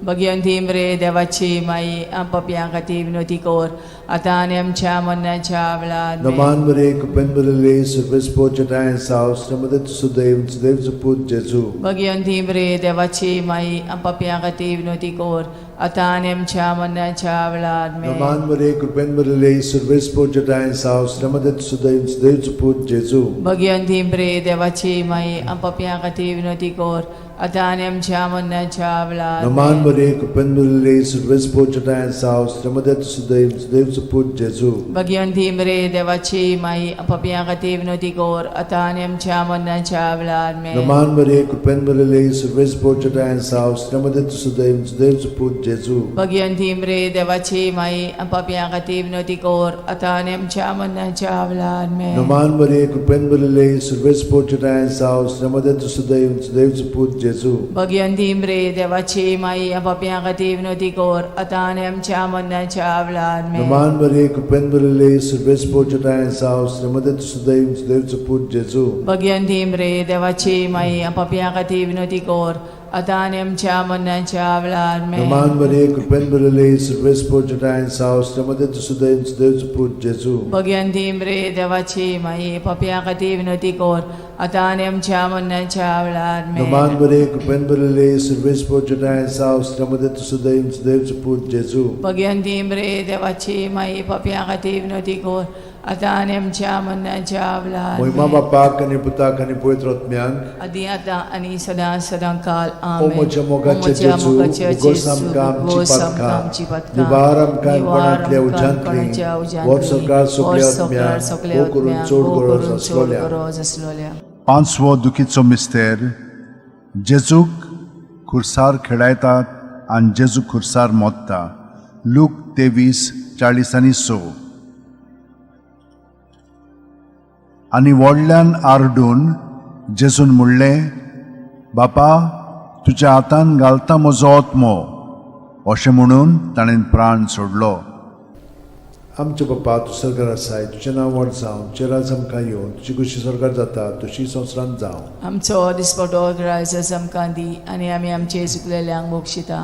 [SPEAKER 2] भगिवंती मरे देवाची माई, पापयां खातीर विनवती कर, आतां आनी आमच्या मरणाच्या वेळार आमेन.
[SPEAKER 1] नमान बरे कृपेन बरले सुरवेस पोजटायन साव मदत सुदैव सुदैवचो पूत जेजू.
[SPEAKER 2] भगिवंती मरे देवाची माई, पापयां खातीर विनवती कर, आतां आनी आमच्या मरणाच्या वेळार आमेन.
[SPEAKER 1] नमान बरे कृपेन बरले सुरवेस पोजटायन साव मदत सुदैव सुदैवचो पूत जेजू.
[SPEAKER 2] भगिवंती मरे देवाची माई, पापयां खातीर विनवती कर, आतां आनी आमच्या मरणाच्या वेळार
[SPEAKER 1] नमान
[SPEAKER 2] आमेन.
[SPEAKER 1] बरे कृपेन बरले सुरवेस पोजटायन साव मदत सुदैव सुदैवचो पूत जेजू.
[SPEAKER 2] भगिवंती मरे देवाची माई, पापयां खातीर विनवती कर, आतां आनी आमच्या मरणाच्या वेळार आमेन.
[SPEAKER 1] नमान बरे कृपेन बरले सुरवेस पोजटायन साव मदत सुदैव सुदैवचो पूत जेजू.
[SPEAKER 2] भगिवंती मरे देवाची माई, पापयां खातीर विनवती कर, आतां आनी आमच्या मरणाच्या वेळार आमेन.
[SPEAKER 1] नमान बरे कृपेन बरले सुरवेस पोजटायन साव मदत सुदैव सुदैवचो पूत जेजू.
[SPEAKER 2] भगिवंती मरे देवाची माई, पापयां खातीर विनवती कर, आतां आनी आमच्या मरणाच्या वेळार आमेन.
[SPEAKER 1] नमान बरे कृपेन बरले सुरवेस पोजटायन साव मदत सुदैव सुदैवचो पूत जेजू.
[SPEAKER 2] भगिवंती मरे देवाची माई, पापयां खातीर विनवती कर, आतां आनी आमच्या मरणाच्या वेळार आमेन.
[SPEAKER 1] नमान बरे कृपेन बरले सुरवेस पोजटायन साव मदत सुदैव सुदैवचो पूत जेजू.
[SPEAKER 2] भगिवंती मरे देवाची माई, पापयां खातीर विनवती कर, आतां आनी आमच्या मरणाच्या वेळार आमेन.
[SPEAKER 1] नमान बरे कृपेन बरले सुरवेस पोजटायन साव मदत सुदैव सुदैवचो पूत जेजू.
[SPEAKER 2] भगिवंती मरे देवाची माई, पापयां खातीर विनवती कर, आतां आनी आमच्या मरणाच्या वेळार
[SPEAKER 1] मोहिमा
[SPEAKER 2] आमेन.
[SPEAKER 1] बापाक आनी पुताक आनी पवित्र आत्म्याक.
[SPEAKER 2] आदी आतां आनी सदां सदां काल
[SPEAKER 1] ओ
[SPEAKER 2] आमेन.
[SPEAKER 1] म्हज्या मोगाचे
[SPEAKER 2] ओ म्हज्या
[SPEAKER 1] जेजू,
[SPEAKER 2] मोगाचे
[SPEAKER 1] उगोस
[SPEAKER 2] जेजू,
[SPEAKER 1] आमकां आमची
[SPEAKER 2] उगोस आमकां
[SPEAKER 1] पातकां,
[SPEAKER 2] आमची पातकां,
[SPEAKER 1] निवार आमकां
[SPEAKER 2] निवार
[SPEAKER 1] कोणांतल्या
[SPEAKER 2] आमकां
[SPEAKER 1] उज्यांतली,
[SPEAKER 2] कोणाच्या उज्यांतली,
[SPEAKER 1] वर सरकार सगल्या
[SPEAKER 2] वर सरकार
[SPEAKER 1] आत्म्यांक,
[SPEAKER 2] सगल्या
[SPEAKER 1] भोव करून
[SPEAKER 2] आत्म्यांक,
[SPEAKER 1] चड
[SPEAKER 2] भोव
[SPEAKER 1] गरज
[SPEAKER 2] करून चड
[SPEAKER 1] आसलोल्या.
[SPEAKER 2] गरज आसलोल्या.
[SPEAKER 3] पांचवो दुखीचो मिस्तेर, जेजूक खुर्सार खेळायतात आनी जेजू खुर्सार मोत्ता, लूक 23:40 आनी 6. आनी व्हडल्यान आरडून जेजून म्हणलें, बापा, तुज्या हातान घालता म्हजो आत्मो. अशें म्हणून ताणें प्राण सोडलो.
[SPEAKER 1] आमच्या बापा, तूं सरकार आसाय, तुजें नांव व्हड जावं, तुजें राज आमकां येवं, तुजी खुशी सरकार जाता तशी संवसारांत जावं.
[SPEAKER 2] आमचो दिसपटो ग्रायस आमकां दी आनी आमी आमचे चुकलेल्यांक बक्षिता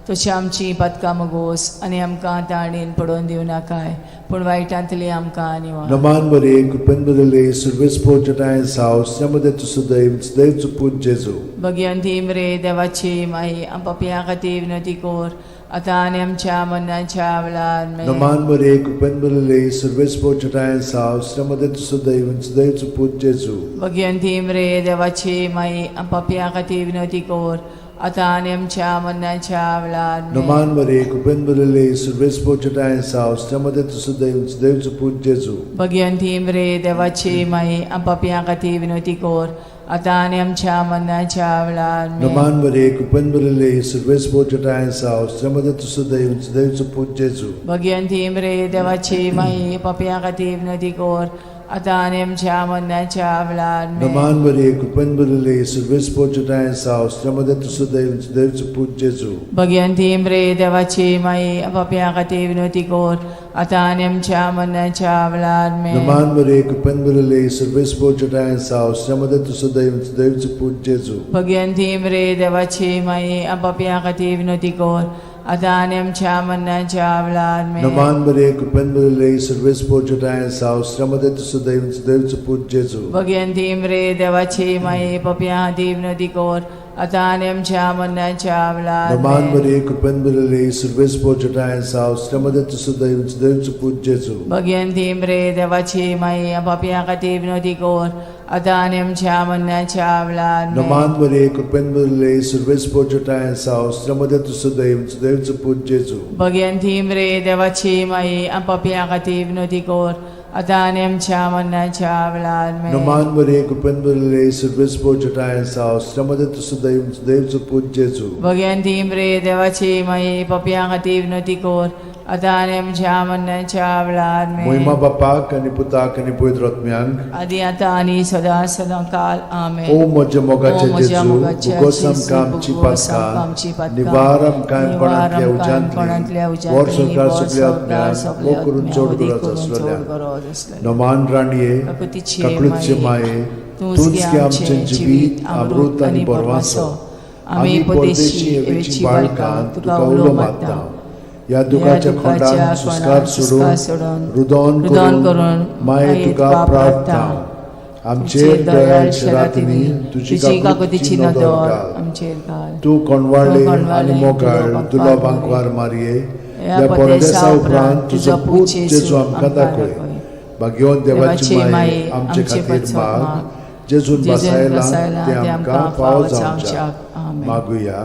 [SPEAKER 2] तशी आमची पातकां मगोस आनी आमकां ताणेन पडोवन दिवं नाकाय, पूण वायटांतली आमकां निवार.
[SPEAKER 1] नमान बरे कृपेन बरले सुरवेस पोजटायन साव मदत सुदैव सुदैवचो पूत जेजू.
[SPEAKER 2] भगिवंती मरे देवाची माई, पापयां खातीर विनवती कर, आतां आनी आमच्या मरणाच्या वेळार आमेन.
[SPEAKER 1] नमान बरे कृपेन बरले सुरवेस पोजटायन साव मदत सुदैव सुदैवचो पूत जेजू.
[SPEAKER 2] भगिवंती मरे देवाची माई, पापयां खातीर विनवती कर, आतां आनी आमच्या मरणाच्या वेळार आमेन.
[SPEAKER 1] नमान बरे कृपेन बरले सुरवेस पोजटायन साव मदत सुदैव सुदैवचो पूत जेजू.
[SPEAKER 2] भगिवंती मरे देवाची माई, पापयां खातीर विनवती कर, आतां आनी आमच्या मरणाच्या वेळार आमेन.
[SPEAKER 1] नमान बरे कृपेन बरले सुरवेस पोजटायन साव मदत सुदैव सुदैवचो पूत जेजू.
[SPEAKER 2] भगिवंती मरे देवाची माई, पापयां खातीर विनवती कर, आतां आनी आमच्या मरणाच्या वेळार आमेन.
[SPEAKER 1] नमान मरिये, कृपेन भरिल्ले, सर्वेस्पर तुजो साव, स्त्रियां मदें तूं सुदैव, सुदैवचो पूत जेजू.
[SPEAKER 2] भगवंती मरे देवाची माई, पापयां खातीर विनवती कर, आतां आनी आमच्या मरणाच्या वेळार आमेन.
[SPEAKER 1] नमान मरिये, कृपेन भरिल्ले, सर्वेस्पर तुजो साव, स्त्रियां मदें तूं सुदैव, सुदैवचो पूत जेजू.
[SPEAKER 2] भगवंती मरे देवाची माई, पापयां खातीर विनवती कर, आतां आनी आमच्या मरणाच्या वेळार आमेन.
[SPEAKER 1] नमान मरिये, कृपेन भरिल्ले, सर्वेस्पर तुजो साव, स्त्रियां मदें तूं सुदैव, सुदैवचो पूत जेजू.
[SPEAKER 2] भगवंती मरे देवाची माई, पापयां खातीर विनवती कर, आतां आनी आमच्या मरणाच्या वेळार
[SPEAKER 1] नमान
[SPEAKER 2] आमेन.
[SPEAKER 1] मरिये, कृपेन भरिल्ले, सर्वेस्पर तुजो साव, स्त्रियां मदें तूं सुदैव, सुदैवचो पूत जेजू.
[SPEAKER 2] भगवंती मरे देवाची माई, पापयां खातीर विनवती कर, आतां आनी आमच्या मरणाच्या वेळार आमेन.
[SPEAKER 1] नमान मरिये, कृपेन भरिल्ले, सर्वेस्पर तुजो साव, स्त्रियां मदें तूं सुदैव, सुदैवचो पूत जेजू.
[SPEAKER 2] भगवंती मरे देवाची माई, पापयां खातीर विनवती कर, आतां आनी आमच्या मरणाच्या वेळार आमेन.
[SPEAKER 1] नमान मरिये, कृपेन भरिल्ले, सर्वेस्पर तुजो साव, स्त्रियां मदें तूं सुदैव, सुदैवचो पूत जेजू.
[SPEAKER 2] भगवंती मरे देवाची माई, पापयां खातीर विनवती कर, आतां आनी आमच्या मरणाच्या वेळार आमेन.
[SPEAKER 1] मोहिमा बापाक आनी पुताक आनी पवित्र आत्म्यांक,
[SPEAKER 2] आदी आतां आनी सदां सदां काल आमेन.
[SPEAKER 1] ओ म्हज्या मोगाचे
[SPEAKER 2] ओ म्हज्या
[SPEAKER 1] जेजू,
[SPEAKER 2] मोगाचे
[SPEAKER 1] भुगोस
[SPEAKER 2] जेजू,
[SPEAKER 1] आमकां आमची
[SPEAKER 2] भुगोस आमकां आमची
[SPEAKER 1] पातकां,
[SPEAKER 2] पातकां,
[SPEAKER 1] निवार आमकां
[SPEAKER 2] निवार
[SPEAKER 1] काणपणांतल्या
[SPEAKER 2] आमकां काणपणांतल्या
[SPEAKER 1] उज्यांतली, वर
[SPEAKER 2] उज्यांतली,
[SPEAKER 1] संवसार
[SPEAKER 2] वर
[SPEAKER 1] सगल्या
[SPEAKER 2] संवसार
[SPEAKER 1] आत्म्यांक,
[SPEAKER 2] सगल्या
[SPEAKER 1] मोग करून
[SPEAKER 2] आत्म्यांक,
[SPEAKER 1] चड
[SPEAKER 2] वदी
[SPEAKER 1] गरज
[SPEAKER 2] करून चड
[SPEAKER 1] आसलेल्या.
[SPEAKER 2] गरज आसलेल्या.
[SPEAKER 1] नमान राणये,
[SPEAKER 2] काकुतीची
[SPEAKER 1] काकळूतचे माये,
[SPEAKER 2] तूंच गे आमचें जिवीत, अमृत आनी बरवासो. आमी परदेशी एवेची बाळकां
[SPEAKER 1] तुका उलो मारता. ह्या दुखाच्या खोंडान सुस्कार सोडून, रुदोन
[SPEAKER 2] रुदोन
[SPEAKER 1] करून
[SPEAKER 2] करून
[SPEAKER 1] माये तुका प्रार्थना. आमचेर दयाळ शरातिनी तुजी काकुतीची नदर घाल.
[SPEAKER 2] आमचेर घाल.
[SPEAKER 1] तूं कोणवाळे
[SPEAKER 2] तूं कोणवाळे
[SPEAKER 1] आनी मोगाळ
[SPEAKER 2] दुलोबांक
[SPEAKER 1] दुलोबांकवार मारये, ह्या परदेसा उपरांत तुजो पूत जेजू आमकां दाखय. भाग्यवंत देवाची माये, आमचे खातीर माग, जेजून
[SPEAKER 2] जेजून
[SPEAKER 1] बसायला
[SPEAKER 2] बसायला
[SPEAKER 1] ते आमकां फावो जावच्याक.
[SPEAKER 2] आमेन.
[SPEAKER 1] मागुया.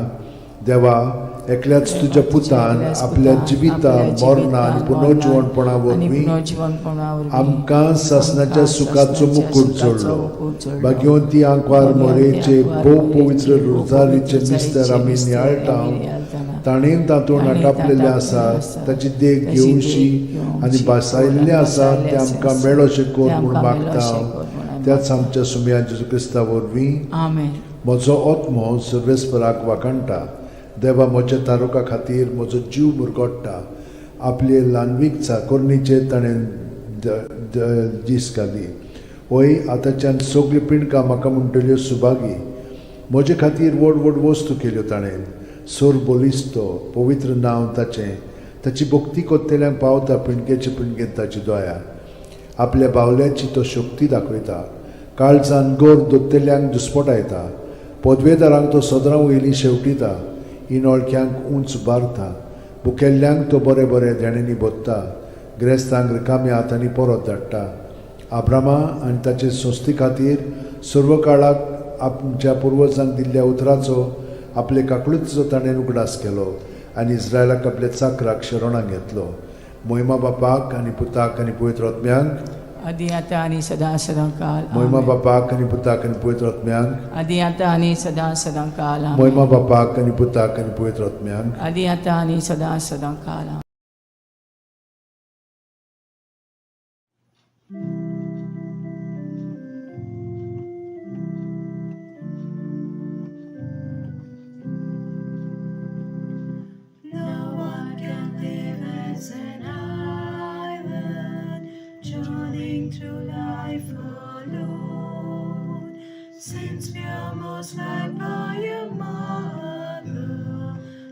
[SPEAKER 1] देवा, एकल्याच तुज्या पुतान
[SPEAKER 2] एकल्याच
[SPEAKER 1] आपल्या
[SPEAKER 2] पुतान
[SPEAKER 1] जिविता
[SPEAKER 2] आपल्या
[SPEAKER 1] मरणा आनी
[SPEAKER 2] जिवितान,
[SPEAKER 1] पुनर्जिवणपणा
[SPEAKER 2] आनी
[SPEAKER 1] वरवीं
[SPEAKER 2] पुनर्जिवणपणा वरवीं
[SPEAKER 1] आमकां सासणाच्या
[SPEAKER 2] आमकां
[SPEAKER 1] सुखाचो
[SPEAKER 2] सासणाच्या
[SPEAKER 1] मुकूट
[SPEAKER 2] सुखाचो
[SPEAKER 1] जोडलो.
[SPEAKER 2] मुकूट जोडलो.
[SPEAKER 1] भाग्यवंती आंकवार
[SPEAKER 2] भाग्यवंती
[SPEAKER 1] मोरेचे
[SPEAKER 2] आंकवार
[SPEAKER 1] भोव
[SPEAKER 2] मोरेचे
[SPEAKER 1] पवित्र
[SPEAKER 2] भोव
[SPEAKER 1] रोजारीचे
[SPEAKER 2] पवित्र
[SPEAKER 1] मिस्तर आमी
[SPEAKER 2] मिस्तर
[SPEAKER 1] नियाळटा,
[SPEAKER 2] आमी नियाळटाना,
[SPEAKER 1] ताणें तातूंत
[SPEAKER 2] ताणें
[SPEAKER 1] आटापलेलें
[SPEAKER 2] तातूंत
[SPEAKER 1] आसा,
[SPEAKER 2] आसा,
[SPEAKER 1] ताची देख
[SPEAKER 2] ताची
[SPEAKER 1] घेवशी
[SPEAKER 2] देख घेवची
[SPEAKER 1] आनी भासायल्लें आसा
[SPEAKER 2] आनी
[SPEAKER 1] तें आमकां
[SPEAKER 2] आसा,
[SPEAKER 1] मेळोशें कर
[SPEAKER 2] तें
[SPEAKER 1] म्हूण
[SPEAKER 2] आमकां
[SPEAKER 1] मागता.
[SPEAKER 2] मेळोशें कर म्हूण आमी
[SPEAKER 1] त्याच आमच्या सुमया जेजू क्रिस्ता वरवीं.
[SPEAKER 2] आमेन.
[SPEAKER 1] म्हजो आत्मो सर्वेस्पराक वाखाणटा, देवा म्हज्या तारुका खातीर म्हजो जीव मुरगोट्टा. आपले ल्हानवीक चाकोरणीचेर ताणें दीस घाली. वय, आतांच्यान सगळीं पिंडकां म्हाका म्हणटल्यो सुभागी. म्हजे खातीर व्हड व्हड वस्तू केल्यो ताणें. सोर बलिस्तो पवित्र नांव ताचें. ताची भक्ती कोत्तेल्यांक पावता पिंडकेचे पिंडकेन ताची दया. आपल्या बावल्याची तो शक्ती दाखयता, काळजान गोर दोत्तेल्यांक दुस्पटायता. पदवेदारांक तो सदरां वयली शेवटिता, इनोळख्यांक उंच उबारता. भुकेल्ल्यांक तो बरें बरें देण्यांनी भरता, ग्रेस्तांक रिकाम्या हातांनी परत धाडटा. आब्रामा आनी ताचे संस्थे खातीर सर्व काळाक आमच्या पुर्वजांक दिल्ल्या उतराचो आपले काकळुतीचो ताणें उगडास केलो आनी इस्रायलाक आपल्या चाकराक शरणाक घेतलो. मोहिमा बापाक आनी पुताक आनी पवित्र आत्म्यांक,
[SPEAKER 2] आदी आतां आनी सदां सदां काल
[SPEAKER 1] मोहिमा
[SPEAKER 2] आमेन.
[SPEAKER 1] बापाक आनी पुताक आनी पवित्र आत्म्यांक,
[SPEAKER 2] आदी आतां आनी सदां सदां काल आमेन.
[SPEAKER 1] मोहिमा बापाक आनी पुताक आनी पवित्र आत्म्यांक,
[SPEAKER 2] आदी आतां आनी सदां सदां काल आमेन.
[SPEAKER 4] No one can live as an island, journeying through life alone. Since we are most loved by a mother,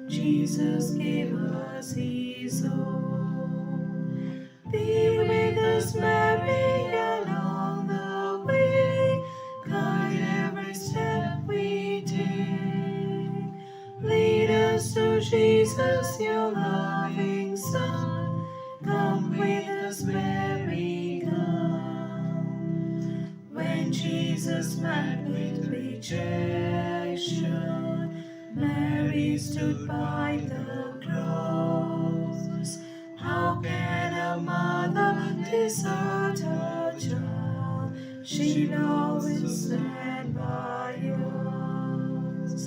[SPEAKER 4] Jesus gave us His own. Be with us, Mary, along the way. Guide every step we take. Lead us to Jesus, your loving Son. Come with us, Mary, come. When Jesus met with rejection, Mary stood by the cross. How can a mother desert her child? She'll always stand by us.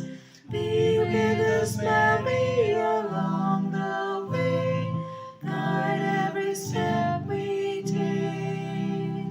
[SPEAKER 4] Be with us, Mary, along the way. Guide every step we take.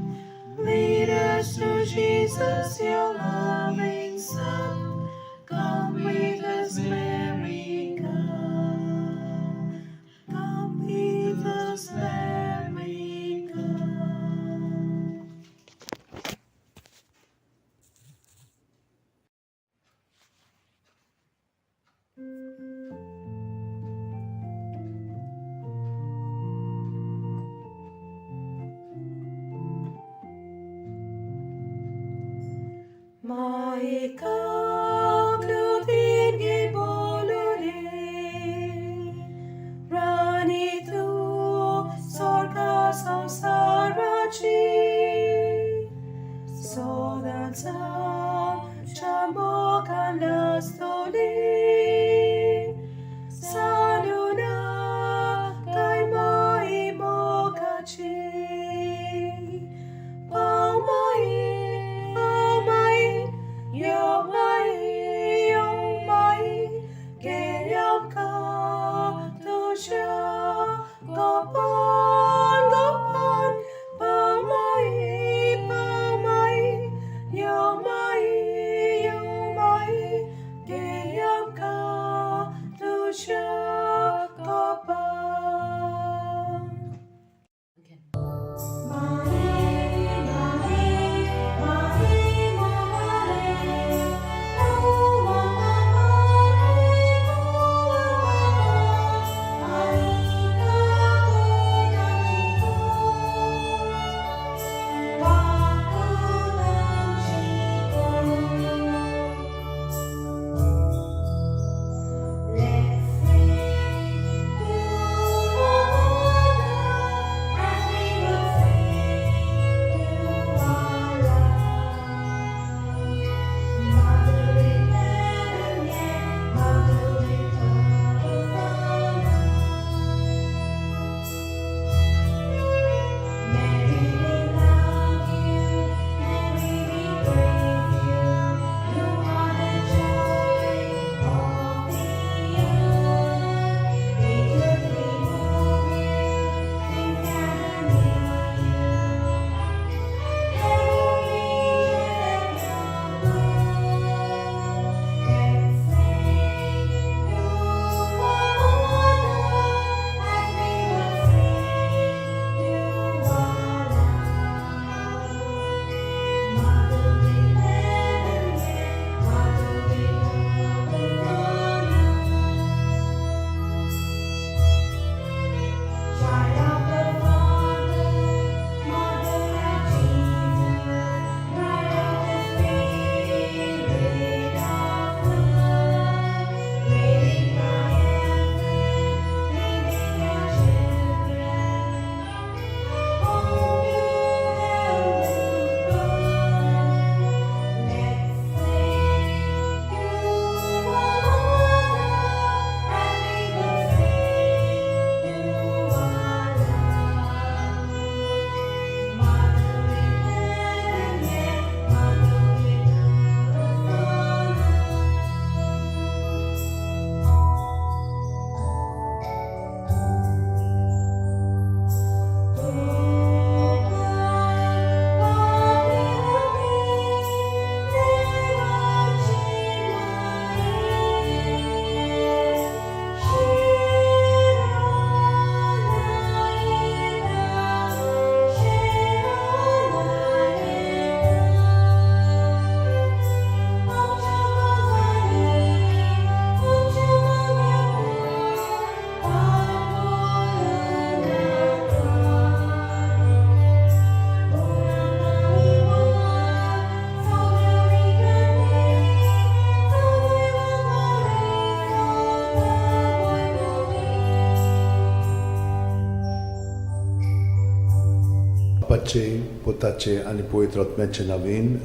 [SPEAKER 1] बापाचे, पुताचे आनी पवित्र आत्म्याचे नवीन.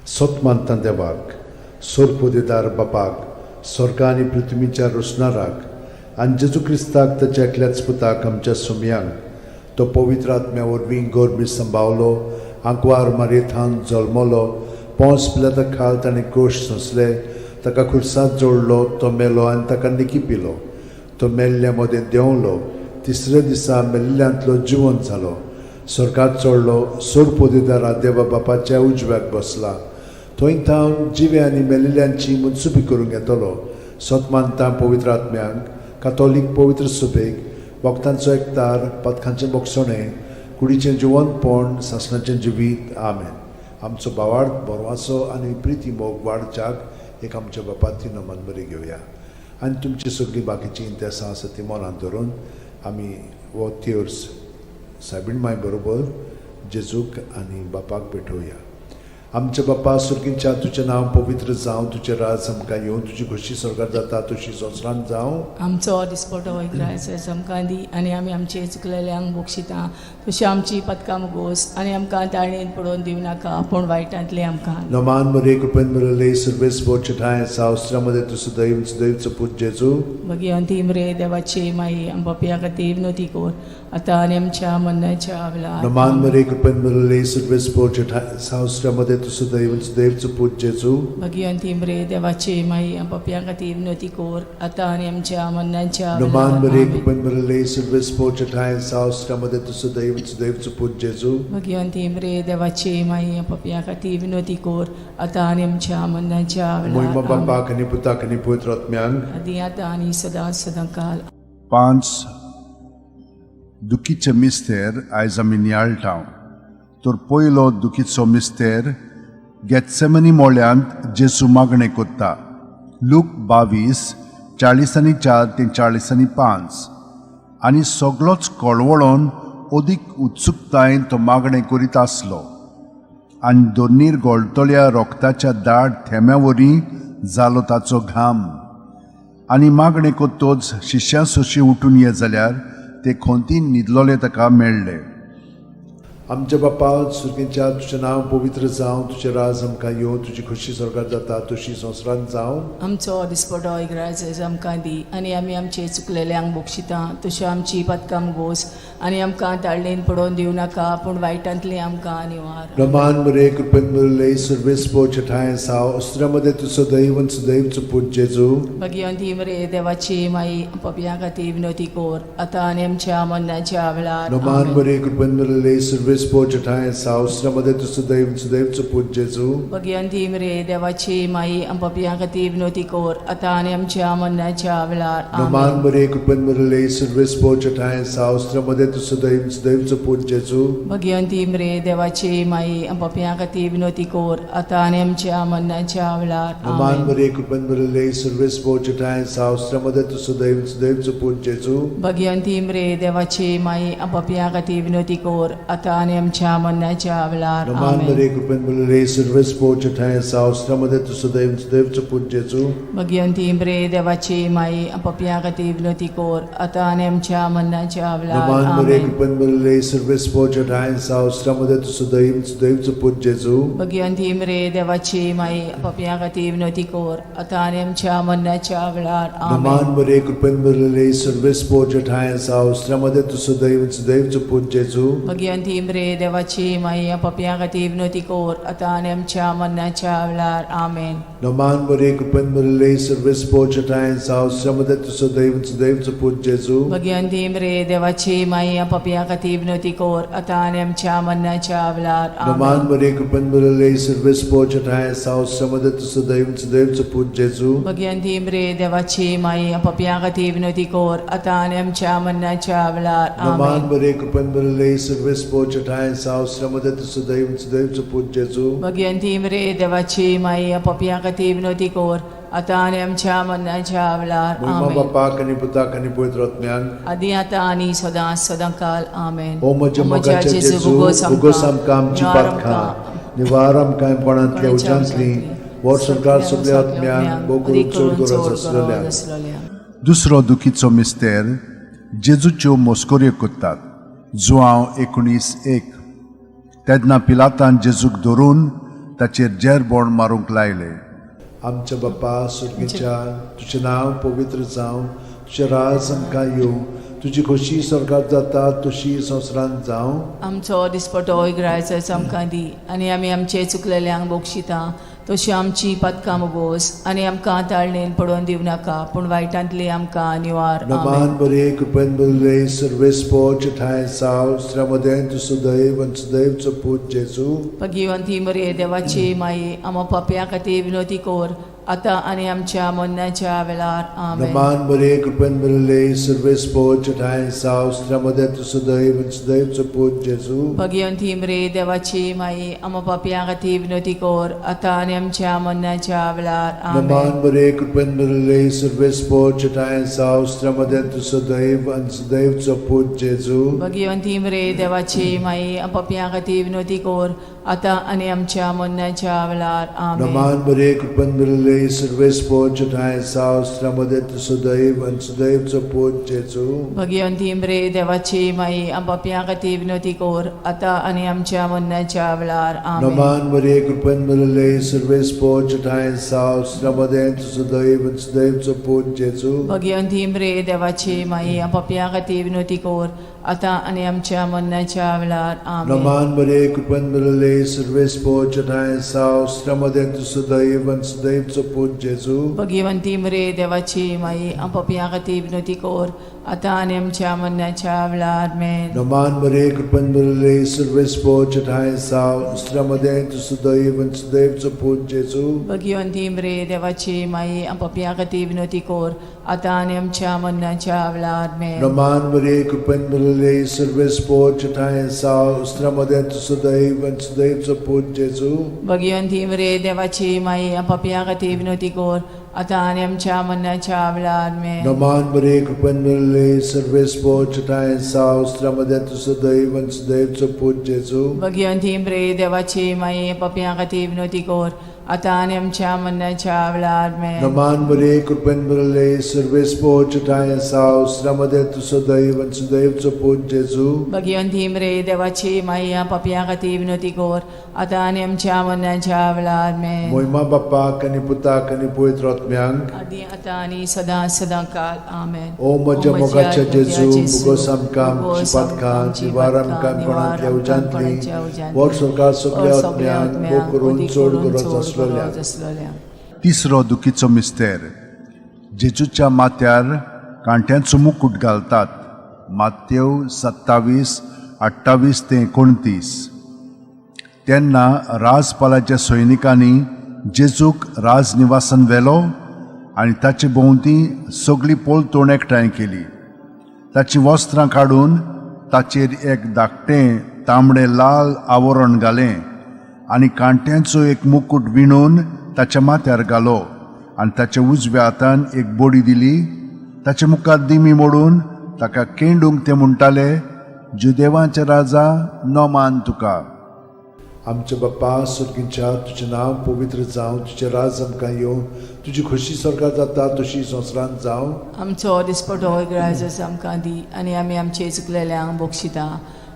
[SPEAKER 1] सत मानता देवाक, सोरपोदेदार बापाक, स्वर्गा आनी पृथ्वीच्या रोसणाराक, आनी जेजू क्रिस्ताक, ताच्या एकल्याच पुताक, आमच्या सुमयांक, तो पवित्र आत्म्या वरवीं गर्भी संभावलो, आंकवार मारयेथान जल्मलो, पोंस पिलाता खाल ताणें कोश सोंसले, ताका खुर्सात जोडलो, तो मेलो आनी ताका निकी पिलो, तो मेल्ल्या मदें देंवलो, तिसऱ्या दिसा मेल्ल्यांतलो जिवंत जालो, स्वर्गात चडलो, सोरपोदेदारा देवा बापाच्या उजव्याक बसला, थंय थावन जिवे आनी मेल्ल्यांची मनसुबी करूंक येतलो. सत मानता पवित्र आत्म्यांक, कातोलीक पवित्र सुबेक, वखदांचो एकतार, पथकांचें बोगसणें, कुडीचें जिवंतपण, सासणाचें जिवीत. आमेन. आमचो भावार्थ, बरवासो आनी प्रिती मोग वाडच्याक एक आमच्या बापाती नमन बरी घेवया आनी तुमची सगळीं बाकीचीं इंतेसां आसा ती मनांत धरून आमी हो तेर्स सायबीण माय बरोबर जेजूक आनी बापाक भेटोवया. आमच्या बापा सुर्गींच्या, तुजें नांव पवित्र जावं, तुजें राज आमकां येवं, तुजी खोशी स्वर्गार जाता तशी संवसारांत जावं.
[SPEAKER 2] आमचो दिसपटो इग्रायस आमकां दी आनी आमी आमचे चुकलेल्यांक बक्षिता तशी आमची पदकां मुगोस आनी आमकां ताळणेन पडोवन दिवं नाका, पूण वायटांतलें आमकां.
[SPEAKER 1] नमान मरे, कृपेन भरले, सर्वेस ठांय सावस्त्रामध्ये तूं सदैव सदैवचो पूत जेजू.
[SPEAKER 2] भगिवंती मरे देवाची माई, आमच्या खातीर विनवती कर, आतां आनी आमच्या मरणाच्या वेळार.
[SPEAKER 1] नमान मरे, कृपेन भरले, सर्वेस ठांय सावस्त्रामध्ये तूं सदैव सदैवचो पूत जेजू.
[SPEAKER 2] भगिवंती मरे देवाची माई, आमच्या खातीर विनवती कर, आतां आनी आमच्या मरणाच्या
[SPEAKER 1] नमान
[SPEAKER 2] वेळार.
[SPEAKER 1] मरे,
[SPEAKER 2] आमेन.
[SPEAKER 1] कृपेन भरले, सर्वेस ठांय सावस्त्रामध्ये तूं सदैव सदैवचो पूत जेजू.
[SPEAKER 2] भगिवंती मरे देवाची माई, आमच्या खातीर विनवती कर, आतां आनी आमच्या मरणाच्या
[SPEAKER 1] मोहिमा
[SPEAKER 2] वेळार. आमेन.
[SPEAKER 1] बापाक आनी पुताक आनी पवित्र आत्म्यांक.
[SPEAKER 2] आदी आतां आनी सदां सदां काल.
[SPEAKER 3] पांच दुखीचे मिस्तेर आयज आमी नियाळटा. तर पयलो दुखीचो मिस्तेर, गेत्सेमनी मोळ्यांत जेजू मागणें कोत्ता. लूक 22:44 ते 45. आनी सगलोच कळवळोन अदीक उत्सुकतायेन तो मागणें करीत आसलो आनी दोनीर गोळटल्या रोगताच्या दाट थेंब्या वरी जालो ताचो घाम. आनी मागणें कोत्तोच शिश्यां सोशी उठून ये जाल्यार ते खोंतीन न्हिदलोले ताका मेळ्ळे.
[SPEAKER 1] आमच्या बापा सुर्गींच्या, तुजें नांव पवित्र जावं, तुजें राज आमकां येवं, तुजी खोशी स्वर्गार जाता तशी संवसारांत जावं.
[SPEAKER 2] आमचो दिसपटो इग्राज आमकां दी आनी आमी आमचे चुकलेल्यांक बक्षिता तश्यो आमची पदकां गोस आनी आमकां ताळणेन पडोवन दिवं नाका, पूण वायटांतली आमकां निवार.
[SPEAKER 1] रमान मरे, कृपेन भरले, सर्वेस ठांय साव अस्त्रामध्ये तूं सदैव सदैवचो पूत जेजू.
[SPEAKER 2] भगिवंती मरे देवाची माई, पपया खातीर विनवती कर, आतां आनी आमच्या मरणाच्या वेळार.
[SPEAKER 1] रमान
[SPEAKER 2] आमेन.
[SPEAKER 1] मरे, कृपेन भरले, सर्वेस ठांय साव अस्त्रामध्ये तूं सदैव सदैवचो पूत जेजू.
[SPEAKER 2] भगिवंती मरे देवाची माई, पपया खातीर विनवती कर, आतां आनी आमच्या मरणाच्या वेळार.
[SPEAKER 1] रमान
[SPEAKER 2] आमेन.
[SPEAKER 1] मरे, कृपेन भरले, सर्वेस ठांय साव अस्त्रामध्ये तूं सदैव सदैवचो पूत जेजू.
[SPEAKER 2] भगिवंती मरे देवाची माई, पपया खातीर विनवती कर, आतां आनी आमच्या मरणाच्या वेळार.
[SPEAKER 1] रमान
[SPEAKER 2] आमेन.
[SPEAKER 1] मरे, कृपेन भरले, सर्वेस ठांय साव अस्त्रामध्ये तूं सदैव सदैवचो पूत जेजू.
[SPEAKER 2] भगिवंती मरे देवाची माई, पपया खातीर विनवती कर, आतां आनी आमच्या मरणाच्या वेळार.
[SPEAKER 1] रमान
[SPEAKER 2] आमेन.
[SPEAKER 1] मरे, कृपेन भरले, सर्वेस ठांय साव अस्त्रामध्ये तूं सदैव सदैवचो पूत जेजू.
[SPEAKER 2] भगिवंती मरे देवाची माई, पपया खातीर विनवती कर, आतां आनी आमच्या मरणाच्या वेळार.
[SPEAKER 1] रमान मरे,
[SPEAKER 2] आमेन.
[SPEAKER 1] कृपेन भरले, सर्वेस ठांय साव अस्त्रामध्ये तूं सदैव सदैवचो पूत जेजू.
[SPEAKER 2] भगिवंती मरे देवाची माई, पपया खातीर विनवती कर, आतां आनी आमच्या मरणाच्या वेळार.
[SPEAKER 1] रमान
[SPEAKER 2] आमेन.
[SPEAKER 1] मरे, कृपेन भरले, सर्वेस ठांय साव अस्त्रामध्ये तूं सदैव सदैवचो पूत जेजू.
[SPEAKER 2] भगिवंती मरे देवाची माई, पपया खातीर विनवती कर, आतां आनी आमच्या मरणाच्या वेळार. आमेन.
[SPEAKER 1] रमान मरे, कृपेन भरले, सर्वेस ठांय साव अस्त्रामध्ये तूं सदैव सदैवचो पूत जेजू.
[SPEAKER 2] भगिवंती मरे देवाची माई, पपया खातीर विनवती कर, आतां आनी आमच्या मरणाच्या वेळार.
[SPEAKER 1] रमान
[SPEAKER 2] आमेन.
[SPEAKER 1] मरे, कृपेन भरले, सर्वेस ठांय साव अस्त्रामध्ये तूं सदैव सदैवचो पूत जेजू.
[SPEAKER 2] भगिवंती मरे देवाची माई, पपया खातीर विनवती कर, आतां आनी आमच्या मरणाच्या वेळार.
[SPEAKER 1] रमान
[SPEAKER 2] आमेन.
[SPEAKER 1] मरे, कृपेन भरले, सर्वेस ठांय साव अस्त्रामध्ये तूं सदैव सदैवचो पूत जेजू.
[SPEAKER 2] भगिवंती मरे देवाची माई, पपया खातीर विनवती कर, आतां आनी आमच्या मरणाच्या वेळार.
[SPEAKER 1] मोहिमा
[SPEAKER 2] आमेन.
[SPEAKER 1] बापाक आनी पुताक आनी पवित्र आत्म्याक.
[SPEAKER 2] आदी आतां आनी सदां सदां काल. आमेन.
[SPEAKER 1] ओ म्हज्या मोगाच्या जेजू, उगोस आमकां आमची पातकां, निवार आमकां कोणांतल्या उज्यांतली, वर संवसार सगल्या आत्म्यांक, भोव करून चड गरज आसलेल्या.
[SPEAKER 3] दुसरो दुखीचो मिस्तेर, जेजूच्यो मस्कऱ्यो करतात. जुआंव 19:1. तेन्ना पिलातान जेजूक धरून ताचेर जेरबोण मारूंक लायले.
[SPEAKER 1] आमच्या बाप्पा सुर्गीच्या, तुजें नांव पवित्र जावं, तुजें राज आमकां येवं, तुजी खोशी स्वर्गात जाता तशी संवसारांत जावं.
[SPEAKER 2] आमचो दिसपटो इगरायचो आमकां दी आनी आमी आमचे चुकलेल्यांक बक्षिता तशी आमची पातकां मोगोस आनी आमकां ताळणेन पडोवन दिवं नाका पूण वायटांतली आमकां निवार. आमेन.
[SPEAKER 1] नमान बरे कृपेन बरले सर्वेस्पोच ठांय साव श्रमदें तूं सुदैव आनी सुदैवचो पूत जेजू.
[SPEAKER 2] भगिवंती मरे देवाची माई, आमा पापया खातीर विनोती कोर आतां आनी आमच्या मरणाच्या वेळार. आमेन.
[SPEAKER 1] नमान बरे कृपेन बरले सर्वेस्पोच ठांय साव श्रमदें तूं सुदैव आनी सुदैवचो पूत जेजू.
[SPEAKER 2] भगिवंती मरे देवाची माई, आमा पापया खातीर विनोती कोर आतां आनी आमच्या मरणाच्या वेळार. आमेन.
[SPEAKER 1] नमान बरे कृपेन बरले सर्वेस्पोच ठांय साव श्रमदें तूं सुदैव आनी सुदैवचो पूत जेजू.
[SPEAKER 2] भगिवंती मरे देवाची माई, पापया खातीर विनोती कोर आतां आनी आमच्या मरणाच्या वेळार. आमेन.
[SPEAKER 1] नमान बरे कृपेन बरले सर्वेस्पोच ठांय साव श्रमदें तूं सुदैव आनी सुदैवचो पूत जेजू.
[SPEAKER 2] भगिवंती मरे देवाची माई, पापया खातीर विनोती कोर आतां आनी आमच्या मरणाच्या वेळार. आमेन.
[SPEAKER 1] नमान मरिये कृपेन भरिल्ले सर्वेस्पोच ठांय साव श्रमदें तूं सुदैव आनी सुदैवचो पूत जेजू.
[SPEAKER 2] भगिवंती मरे देवाची माई, पापया खातीर विनोती कोर आतां आनी आमच्या मरणाच्या वेळार. आमेन.
[SPEAKER 1] नमान मरिये कृपेन भरिल्ले सर्वेस्पोच ठांय साव श्रमदें तूं सुदैव आनी सुदैवचो पूत जेजू.
[SPEAKER 2] भगिवंती मरे देवाची माई, पापया खातीर विनोती कोर आतां आनी आमच्या मरणाच्या वेळार. मेन.
[SPEAKER 1] नमान मरिये कृपेन भरिल्ले सर्वेस्पोच ठांय साव श्रमदें तूं सुदैव आनी सुदैवचो पूत जेजू.
[SPEAKER 2] भगिवंती मरे देवाची माई, पापया खातीर विनोती कोर आतां आनी आमच्या मरणाच्या वेळार. मेन.
[SPEAKER 1] नमान मरिये कृपेन भरिल्ले सर्वेस्पोच ठांय साव श्रमदें तूं सुदैव आनी सुदैवचो पूत जेजू.
[SPEAKER 2] भगिवंती मरे देवाची माई, पापया खातीर विनोती कोर आतां आनी आमच्या मरणाच्या वेळार. मेन.
[SPEAKER 1] नमान मरिये कृपेन भरिल्ले सर्वेस्पोच ठांय साव श्रमदें तूं सुदैव आनी सुदैवचो पूत जेजू.
[SPEAKER 2] भगिवंती मरे देवाची माई, पापया खातीर विनोती कोर आतां आनी आमच्या मरणाच्या वेळार. मेन.
[SPEAKER 1] नमान मरिये कृपेन भरिल्ले सर्वेस्पोच ठांय साव श्रमदें तूं सुदैव आनी सुदैवचो पूत जेजू.
[SPEAKER 2] भगिवंती मरे देवाची माई, पापया खातीर विनोती कोर आतां आनी आमच्या मरणाच्या वेळार. मेन.
[SPEAKER 1] मोहिमा बाप्पाक आनी पुताक आनी पवित्र आत्म्यांक,
[SPEAKER 2] आदी आतां आनी सदां सदां काल. आमेन.
[SPEAKER 1] ओ म्हज्या मोगाच्या जेजू, मुगोस आमकां आमची पातकां निवार आमकां कोणांतल्या उज्यांतली वर सरकार सगल्या आत्म्यांक भोग करून चड गरज आसलेल्या.
[SPEAKER 3] तिसरो दुखीचो मिस्तेर. जेजूच्या माथ्यार कांट्यांचो मुकूट घालतात. मातेव 27:28 ते 29. तेन्ना राजपालाच्या सैनिकांनी जेजूक राजनिवासान व्हेलो आनी ताचे भोंवती सगळी पलतोण एकठांय केली. ताचीं वस्त्रां काडून ताचेर एक धाकटें तांबडें लाल आवरण घालें आनी कांट्यांचो एक मुकूट विणून ताच्या माथ्यार घालो आनी ताच्या उजव्या हातान एक बोडी दिली. ताचे मुखार दिमी मोडून ताका केंडूंक ते म्हणटाले, जुदेवांचे राजा, नमान तुका.
[SPEAKER 1] आमच्या बाप्पा सुर्गींच्या, तुजें नांव पवित्र जावं, तुजें राज आमकां येवं, तुजी खोशी स्वर्गात जाता तशी संवसारांत जावं.
[SPEAKER 2] आमचो दिसपटो इगरायजस आमकां दी आनी आमी आमचे चुकलेल्यांक बक्षिता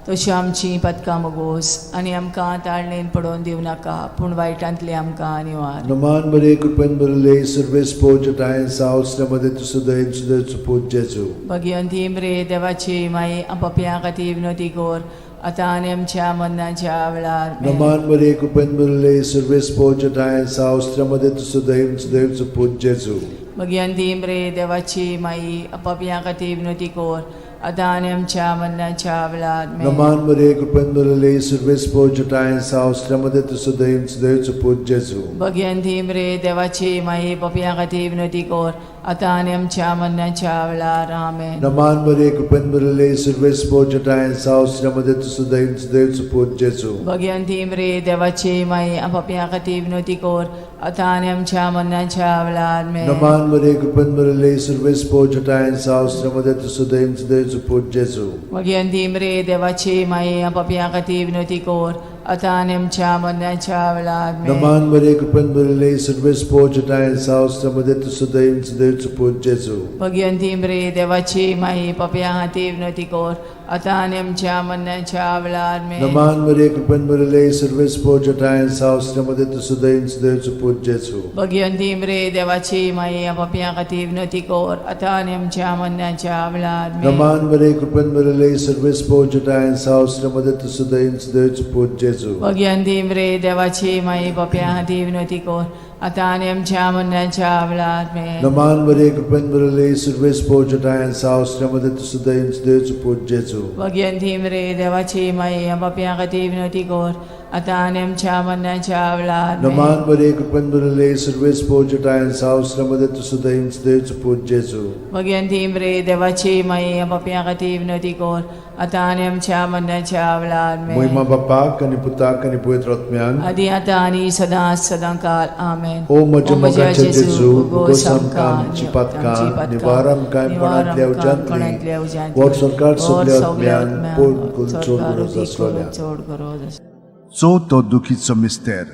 [SPEAKER 2] तशी आमची पदकां मोगोस आनी आमकां ताळणेन पडोवन दिवं नाका पूण वायटांतली आमकां निवार.
[SPEAKER 1] नमान बरे कृपेन भरिल्ले सर्वेस्पोच ठांय साव श्रमदें तूं सुदैव सुदैवचो पूत जेजू.
[SPEAKER 2] भगिवंती मरे देवाची माई, पापयां खातीर विनोती कोर आतां आनी आमच्या मरणाच्या वेळार.
[SPEAKER 1] नमान मरिये कृपेन भरिल्ले सर्वेस्पोच ठांय साव श्रमदें तूं सुदैव सुदैवचो पूत जेजू.
[SPEAKER 2] भगिवंती मरे देवाची माई, पापयां खातीर विनोती कोर आतां आनी आमच्या मरणाच्या वेळार.
[SPEAKER 1] नमान मरिये कृपेन भरिल्ले सर्वेस्पोच ठांय साव श्रमदें तूं सुदैव सुदैवचो पूत जेजू.
[SPEAKER 2] भगिवंती मरे देवाची माई, पापयां खातीर विनोती कोर आतां आनी आमच्या मरणाच्या वेळार. आमेन.
[SPEAKER 1] नमान मरिये कृपेन भरिल्ले सर्वेस्पोच ठांय साव श्रमदें तूं सुदैव सुदैवचो पूत जेजू.
[SPEAKER 2] भगिवंती मरे देवाची माई, पापयां खातीर विनोती कोर आतां आनी आमच्या मरणाच्या वेळार.
[SPEAKER 1] नमान मरिये कृपेन भरिल्ले सर्वेस्पोच ठांय साव श्रमदें तूं सुदैव सुदैवचो पूत जेजू.
[SPEAKER 2] भगिवंती मरे देवाची माई, पापयां खातीर विनोती कोर आतां आनी आमच्या मरणाच्या वेळार.
[SPEAKER 1] नमान मरिये कृपेन भरिल्ले सर्वेस्पोच ठांय साव श्रमदें तूं सुदैव सुदैवचो पूत जेजू.
[SPEAKER 2] भगिवंती मरे देवाची माई, पापयां खातीर विनोती कोर आतां आनी आमच्या मरणाच्या वेळार आमेन.
[SPEAKER 1] नमान मरिये, कृपेन भरिल्ले, सर्वेस्पोर जठायन सावसऱ्यामध्ये तूं सदैव सदैवचो पूत जेजू.
[SPEAKER 2] भगिवंती मरे देवाची माई, पापयां खातीर विनवती कर आतां आनी आमच्या मरणाच्या वेळार आमेन.
[SPEAKER 1] नमान मरिये, कृपेन भरिल्ले, सर्वेस्पोर जठायन सावसऱ्यामध्ये तूं सदैव सदैवचो पूत जेजू.
[SPEAKER 2] भगिवंती मरे देवाची माई, पापयां खातीर विनवती कर आतां आनी आमच्या मरणाच्या वेळार आमेन.
[SPEAKER 1] नमान मरिये, कृपेन भरिल्ले, सर्वेस्पोर जठायन सावसऱ्यामध्ये तूं सदैव सदैवचो पूत जेजू.
[SPEAKER 2] भगिवंती मरे देवाची माई, पापयां खातीर विनवती कर आतां आनी आमच्या मरणाच्या वेळार आमेन.
[SPEAKER 1] नमान मरिये, कृपेन भरिल्ले, सर्वेस्पोर जठायन सावसऱ्यामध्ये तूं सदैव सदैवचो पूत जेजू.
[SPEAKER 2] भगिवंती मरे देवाची माई, पापयां खातीर विनवती कर आतां आनी आमच्या मरणाच्या वेळार आमेन.
[SPEAKER 1] मोहिमा बापाक आनी पुताक आनी पवित्र आत्म्याक.
[SPEAKER 2] आदी आतां आनी सदां सदां काल आमेन.
[SPEAKER 1] ओ म्हज्या मोगाचे जेजू, भोगोस आमकां आमची पातकां, निवार आमकां कोणांतल्या उज्यांतली, व्हड सरकार सगल्या आत्म्यान पोड करून चड गरज आसलोल्या.
[SPEAKER 2] चड गरज आसलोल्या.
[SPEAKER 3] चवथो दुखीचो मिस्तेर,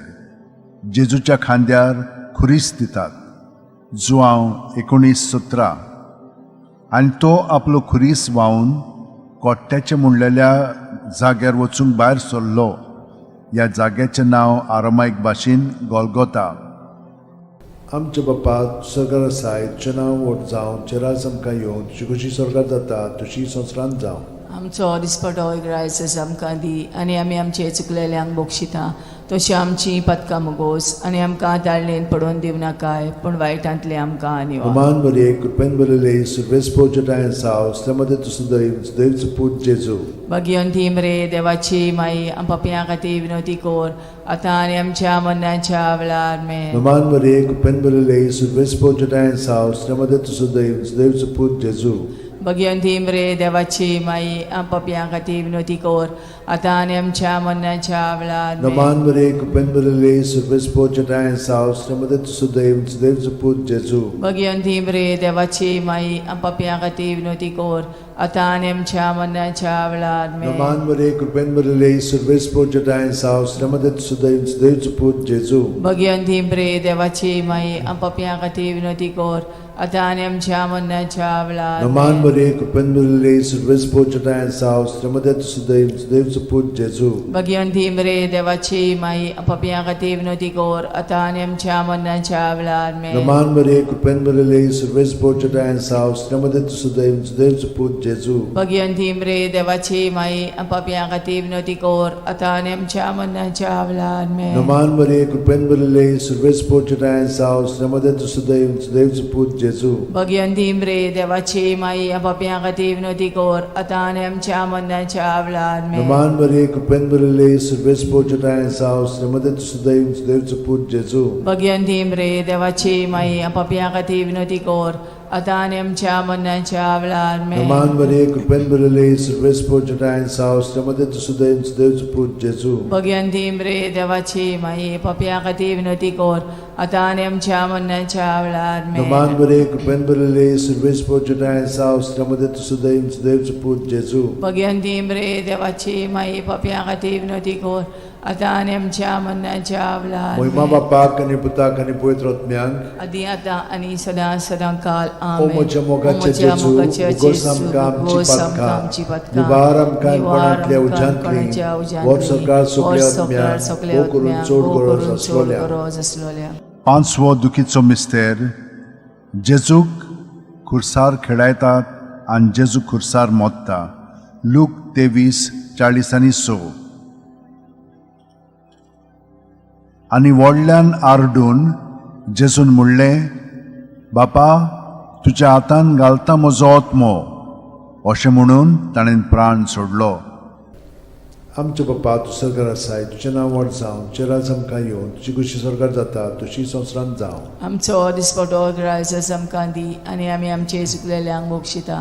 [SPEAKER 3] जेजूच्या खांद्यार खुरीस दितात, जुआंव 19:17. आनी तो आपलो खुरीस व्हांवन कोट्ट्याचें म्हणलेल्या जाग्यार वचूंक भायर सरलो. ह्या जाग्याचें नांव आरामायक भाशेन गोलगोता.
[SPEAKER 1] आमच्या बापा सरकार आसाय, तुजें नांव व्हड जावं, तुजें राज आमकां येवं, तुजी खुशी स्वर्गात जाता तशी संवसारांत जावं.
[SPEAKER 2] आमचो दिसपटो इग्रायस आमकां दी आनी आमी आमचे चुकलेल्यांक बक्षिता तशी आमची पदकां मुगोस आनी आमकां ताळणेन पडोवन दिवनाकाय, पूण वायटांतले आमकां निवार.
[SPEAKER 1] नमान मरिये, कृपेन भरिल्ले, सर्वेस्पोर जठायन साव, मध्ये तूं सदैव सदैवचो पूत जेजू.
[SPEAKER 2] भगिवंती मरे देवाची माई, पापयां खातीर विनवती कर आतां आनी आमच्या मरणाच्या वेळार आमेन.
[SPEAKER 1] नमान मरिये, कृपेन भरिल्ले, सर्वेस्पोर जठायन साव, मध्ये तूं सदैव सदैवचो पूत जेजू.
[SPEAKER 2] भगिवंती मरे देवाची माई, पापयां खातीर विनवती कर आतां आनी आमच्या मरणाच्या वेळार आमेन.
[SPEAKER 1] नमान मरिये, कृपेन भरिल्ले, सर्वेस्पोर जठायन साव, मध्ये तूं सदैव सदैवचो पूत जेजू.
[SPEAKER 2] भगिवंती मरे देवाची माई, पापयां खातीर विनवती कर आतां आनी आमच्या मरणाच्या वेळार आमेन.
[SPEAKER 1] नमान मरिये, कृपेन भरिल्ले, सर्वेस्पोर जठायन साव, मध्ये तूं सदैव सदैवचो पूत जेजू.
[SPEAKER 2] भगिवंती मरे देवाची माई, पापयां खातीर विनवती कर आतां आनी आमच्या मरणाच्या वेळार
[SPEAKER 1] नमान
[SPEAKER 2] आमेन.
[SPEAKER 1] मरिये, कृपेन भरिल्ले, सर्वेस्पोर जठायन साव, मध्ये तूं सदैव सदैवचो पूत जेजू.
[SPEAKER 2] भगिवंती मरे देवाची माई, पापयां खातीर विनवती कर आतां आनी आमच्या मरणाच्या वेळार आमेन.
[SPEAKER 1] नमान मरिये, कृपेन भरिल्ले, सर्वेस्पोर जठायन साव, मध्ये तूं सदैव सदैवचो पूत जेजू.
[SPEAKER 2] भगिवंती मरे देवाची माई, पापयां खातीर विनवती कर आतां आनी आमच्या मरणाच्या वेळार आमेन.
[SPEAKER 1] नमान मरिये, कृपेन भरिल्ले, सर्वेस्पोर जठायन साव, मध्ये तूं सदैव सदैवचो पूत जेजू.
[SPEAKER 2] भगिवंती मरे देवाची माई, पापयां खातीर विनवती कर आतां आनी आमच्या मरणाच्या वेळार आमेन.
[SPEAKER 1] नमान मरिये, कृपेन भरिल्ले, सर्वेस्पोर जठायन साव, मध्ये तूं सदैव सदैवचो पूत जेजू.
[SPEAKER 2] भगिवंती मरे देवाची माई, पापयां खातीर विनवती कर आतां आनी आमच्या मरणाच्या वेळार आमेन.
[SPEAKER 1] नमान मरिये, कृपेन भरिल्ले, सर्वेस्पोर जठायन साव, मध्ये तूं सदैव सदैवचो पूत जेजू.
[SPEAKER 2] भगिवंती मरे देवाची माई, पापयां खातीर विनवती कर आतां आनी आमच्या मरणाच्या वेळार आमेन.
[SPEAKER 1] नमान मरिये, कृपेन भरिल्ले, सर्वेस्पोर जठायन साव, मध्ये तूं सदैव सदैवचो पूत जेजू.
[SPEAKER 2] भगिवंती मरे देवाची माई, पापयां खातीर विनवती कर आतां आनी आमच्या मरणाच्या वेळार
[SPEAKER 1] मोहिमा
[SPEAKER 2] आमेन.
[SPEAKER 1] बापाक आनी पुताक आनी पवित्र आत्म्याक.
[SPEAKER 2] आदी आतां आनी सदां सदां काल
[SPEAKER 1] ओ
[SPEAKER 2] आमेन.
[SPEAKER 1] म्हज्या मोगाचे
[SPEAKER 2] ओ म्हज्या
[SPEAKER 1] जेजू,
[SPEAKER 2] मोगाचे
[SPEAKER 1] भोगोस
[SPEAKER 2] जेजू,
[SPEAKER 1] आमकां आमची
[SPEAKER 2] भोगोस आमकां
[SPEAKER 1] पातकां,
[SPEAKER 2] आमची पातकां,
[SPEAKER 1] निवार आमकां
[SPEAKER 2] निवार
[SPEAKER 1] कोणांतल्या
[SPEAKER 2] आमकां
[SPEAKER 1] उज्यांतली,
[SPEAKER 2] कोणाच्या उज्यांतली,
[SPEAKER 1] व्हड सरकार सगल्या
[SPEAKER 2] व्हड सरकार
[SPEAKER 1] आत्म्याक,
[SPEAKER 2] सगल्या
[SPEAKER 1] भोव करून
[SPEAKER 2] आत्म्याक,
[SPEAKER 1] चड
[SPEAKER 2] भोव
[SPEAKER 1] गरज
[SPEAKER 2] करून चड
[SPEAKER 1] आसलोल्या.
[SPEAKER 2] गरज आसलोल्या.
[SPEAKER 3] पांचवो दुखीचो मिस्तेर, जेजूक खुर्सार खेळायतात आनी जेजू खुर्सार मोत्ता, लूक 23:40 आनी 6. आनी व्हडल्यान आरडून जेजून म्हणलें, बापा, तुज्या हातान घालता म्हजो आत्मो. अशें म्हणून ताणें प्राण सोडलो.
[SPEAKER 1] आमच्या बापा, तूं सरकार आसाय, तुजें नांव व्हड जावं, तुजें राज आमकां येवं, तुजी खुशी स्वर्गार जाता तशी संवसारांत जावं.
[SPEAKER 2] आमचो दिसपटो ग्रायस आमकां दी आनी आमी आमचे चुकलेल्यांक बक्षिता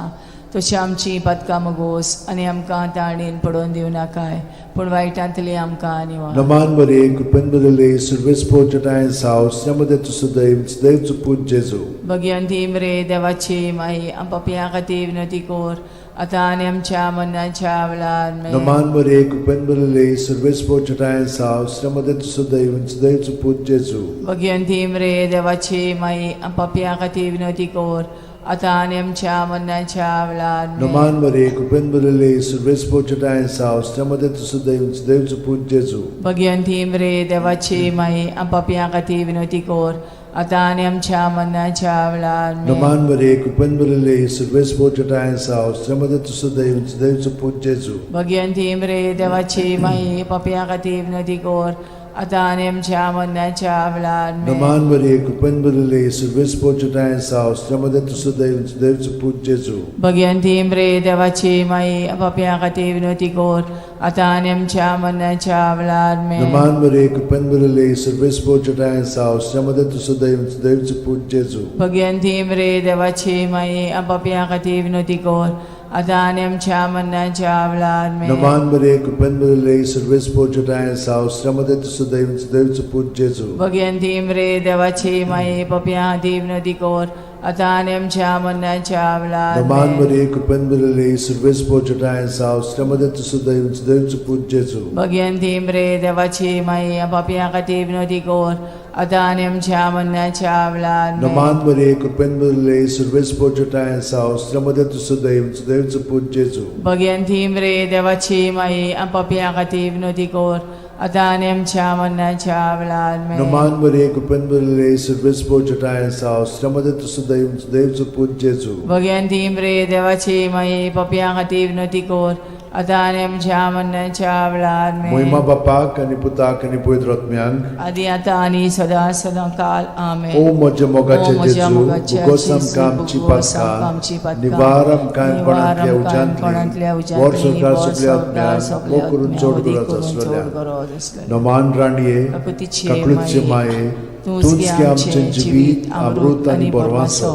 [SPEAKER 2] तशी आमची पातकां मगोस आनी आमकां ताणेन पडोवन दिवनाकाय, पूण वायटांतली आमकां निवार.
[SPEAKER 1] नमान मरिये, कृपेन भरिल्ले, सर्वेस्पोर जठायन साव, मध्ये तूं सदैव सदैवचो पूत जेजू.
[SPEAKER 2] भगिवंती मरे देवाची माई, पापयां खातीर विनवती कर आतां आनी आमच्या मरणाच्या वेळार आमेन.
[SPEAKER 1] नमान मरिये, कृपेन भरिल्ले, सर्वेस्पोर जठायन साव, मध्ये तूं सदैव सदैवचो पूत जेजू.
[SPEAKER 2] भगिवंती मरे देवाची माई, पापयां खातीर विनवती कर आतां आनी आमच्या मरणाच्या वेळार आमेन.
[SPEAKER 1] नमान मरे कृपेन भरिल्ले सुर्वेस पोचटाय सावस्त्या मध्ये तूं सदैव देवचो पूत जेजू.
[SPEAKER 2] भगवंती मरे देवाची माई, पापयां खातीर विनवती कर, आतां आनी आमच्या मरणाच्या वेळार आमेन.
[SPEAKER 1] नमान मरे कृपेन भरिल्ले सुर्वेस पोचटाय सावस्त्या मध्ये तूं सदैव देवचो पूत जेजू.
[SPEAKER 2] भगवंती मरे देवाची माई, पापयां खातीर विनवती कर, आतां आनी आमच्या मरणाच्या वेळार आमेन.
[SPEAKER 1] नमान मरे कृपेन भरिल्ले सुर्वेस पोचटाय सावस्त्या मध्ये तूं सदैव देवचो पूत जेजू.
[SPEAKER 2] भगवंती मरे देवाची माई, पापयां खातीर विनवती कर, आतां आनी आमच्या मरणाच्या वेळार आमेन.
[SPEAKER 1] नमान मरे कृपेन भरिल्ले सुर्वेस पोचटाय सावस्त्या मध्ये तूं सदैव देवचो पूत जेजू.
[SPEAKER 2] भगवंती मरे देवाची माई, पापयां खातीर विनवती कर, आतां आनी आमच्या मरणाच्या वेळार आमेन.
[SPEAKER 1] नमान मरे कृपेन भरिल्ले सुर्वेस पोचटाय सावस्त्या मध्ये तूं सदैव देवचो पूत जेजू.
[SPEAKER 2] भगवंती मरे देवाची माई, पापयां खातीर विनवती कर, आतां आनी आमच्या मरणाच्या वेळार
[SPEAKER 1] नमान
[SPEAKER 2] आमेन.
[SPEAKER 1] मरे कृपेन भरिल्ले सुर्वेस पोचटाय सावस्त्या मध्ये तूं सदैव देवचो पूत जेजू.
[SPEAKER 2] भगवंती मरे देवाची माई, पापयां खातीर विनवती कर, आतां आनी आमच्या मरणाच्या वेळार आमेन.
[SPEAKER 1] नमान मरे कृपेन भरिल्ले सुर्वेस पोचटाय सावस्त्या मध्ये तूं सदैव देवचो पूत जेजू.
[SPEAKER 2] भगवंती मरे देवाची माई, पापयां खातीर विनवती कर, आतां आनी आमच्या मरणाच्या वेळार आमेन.
[SPEAKER 1] नमान मरे कृपेन भरिल्ले सुर्वेस पोचटाय सावस्त्या मध्ये तूं सदैव देवचो पूत जेजू.
[SPEAKER 2] भगवंती मरे देवाची माई, पापयां खातीर विनवती कर, आतां आनी आमच्या मरणाच्या वेळार आमेन.
[SPEAKER 1] मोहिमा बापाक आनी पुताक आनी पवित्र आत्म्यांक,
[SPEAKER 2] आदी आतां आनी सदां सदां काल आमेन.
[SPEAKER 1] ओ म्हज्या मोगाचे
[SPEAKER 2] ओ म्हज्या
[SPEAKER 1] जेजू,
[SPEAKER 2] मोगाच्या
[SPEAKER 1] भुगोस
[SPEAKER 2] जेजू,
[SPEAKER 1] आमकां आमची
[SPEAKER 2] भुगोस आमकां आमची
[SPEAKER 1] पातकां,
[SPEAKER 2] पातकां,
[SPEAKER 1] निवार आमकां
[SPEAKER 2] निवार
[SPEAKER 1] कोणांतल्या
[SPEAKER 2] आमकां कोणांतल्या
[SPEAKER 1] उज्यांतली,
[SPEAKER 2] उज्यांतली,
[SPEAKER 1] वर सरकार
[SPEAKER 2] वर
[SPEAKER 1] सगल्या
[SPEAKER 2] सरकार
[SPEAKER 1] आत्म्यांक,
[SPEAKER 2] सगल्या
[SPEAKER 1] मोग करून
[SPEAKER 2] आत्म्यांक,
[SPEAKER 1] चड
[SPEAKER 2] वदी
[SPEAKER 1] गरज
[SPEAKER 2] करून चड
[SPEAKER 1] आसलेल्या.
[SPEAKER 2] गरज आसलेल्या.
[SPEAKER 1] नमान राणये,
[SPEAKER 2] काकुतीचे
[SPEAKER 1] काकळूतचे
[SPEAKER 2] माये,
[SPEAKER 1] माये,
[SPEAKER 2] तूंच
[SPEAKER 1] तूंच
[SPEAKER 2] गे
[SPEAKER 1] गे
[SPEAKER 2] आमचें
[SPEAKER 1] आमचें
[SPEAKER 2] जिवीत, अमृत आनी बरवासो.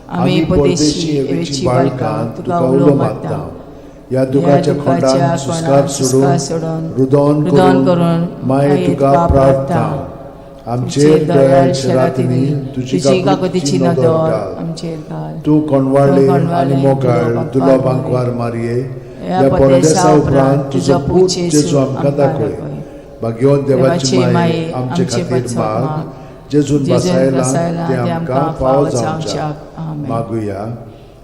[SPEAKER 2] आमी परदेशी एवेची बाळकां तुका उलो मारता.
[SPEAKER 1] ह्या दुखाच्या खोंडान सुस्कार सोडून, रुदोन
[SPEAKER 2] रुदोन
[SPEAKER 1] करून
[SPEAKER 2] करून
[SPEAKER 1] माये तुका प्रार्थना. आमचेर दयाळ रातींनी तुजी
[SPEAKER 2] तुजी
[SPEAKER 1] काकुतीची
[SPEAKER 2] काकुतीची
[SPEAKER 1] नदर
[SPEAKER 2] नदर
[SPEAKER 1] घाल.
[SPEAKER 2] आमचेर घाल.
[SPEAKER 1] तूं कोणवाळे
[SPEAKER 2] तूं
[SPEAKER 1] आनी
[SPEAKER 2] कोणवाळे,
[SPEAKER 1] मोगाळ
[SPEAKER 2] दुलो
[SPEAKER 1] दुलो
[SPEAKER 2] बांकवार
[SPEAKER 1] बांकवार मारये,
[SPEAKER 2] ह्या
[SPEAKER 1] ह्या
[SPEAKER 2] परदेसा
[SPEAKER 1] परदेसा उपरांत तुजो पूत जेजू आमकां
[SPEAKER 2] आमकां
[SPEAKER 1] दाखय.
[SPEAKER 2] दाखय.
[SPEAKER 1] भाग्यवंत देवाची
[SPEAKER 2] देवाची
[SPEAKER 1] माये,
[SPEAKER 2] माये,
[SPEAKER 1] आमचे
[SPEAKER 2] आमचे
[SPEAKER 1] खातीर
[SPEAKER 2] पासत
[SPEAKER 1] माग,
[SPEAKER 2] माग,
[SPEAKER 1] जेजून
[SPEAKER 2] जेजून
[SPEAKER 1] बसायला
[SPEAKER 2] बसायला
[SPEAKER 1] ते
[SPEAKER 2] ते
[SPEAKER 1] आमकां
[SPEAKER 2] आमकां
[SPEAKER 1] फावो
[SPEAKER 2] फावो
[SPEAKER 1] जावच्याक.
[SPEAKER 2] जावच्याक. आमेन.
[SPEAKER 1] मागुया.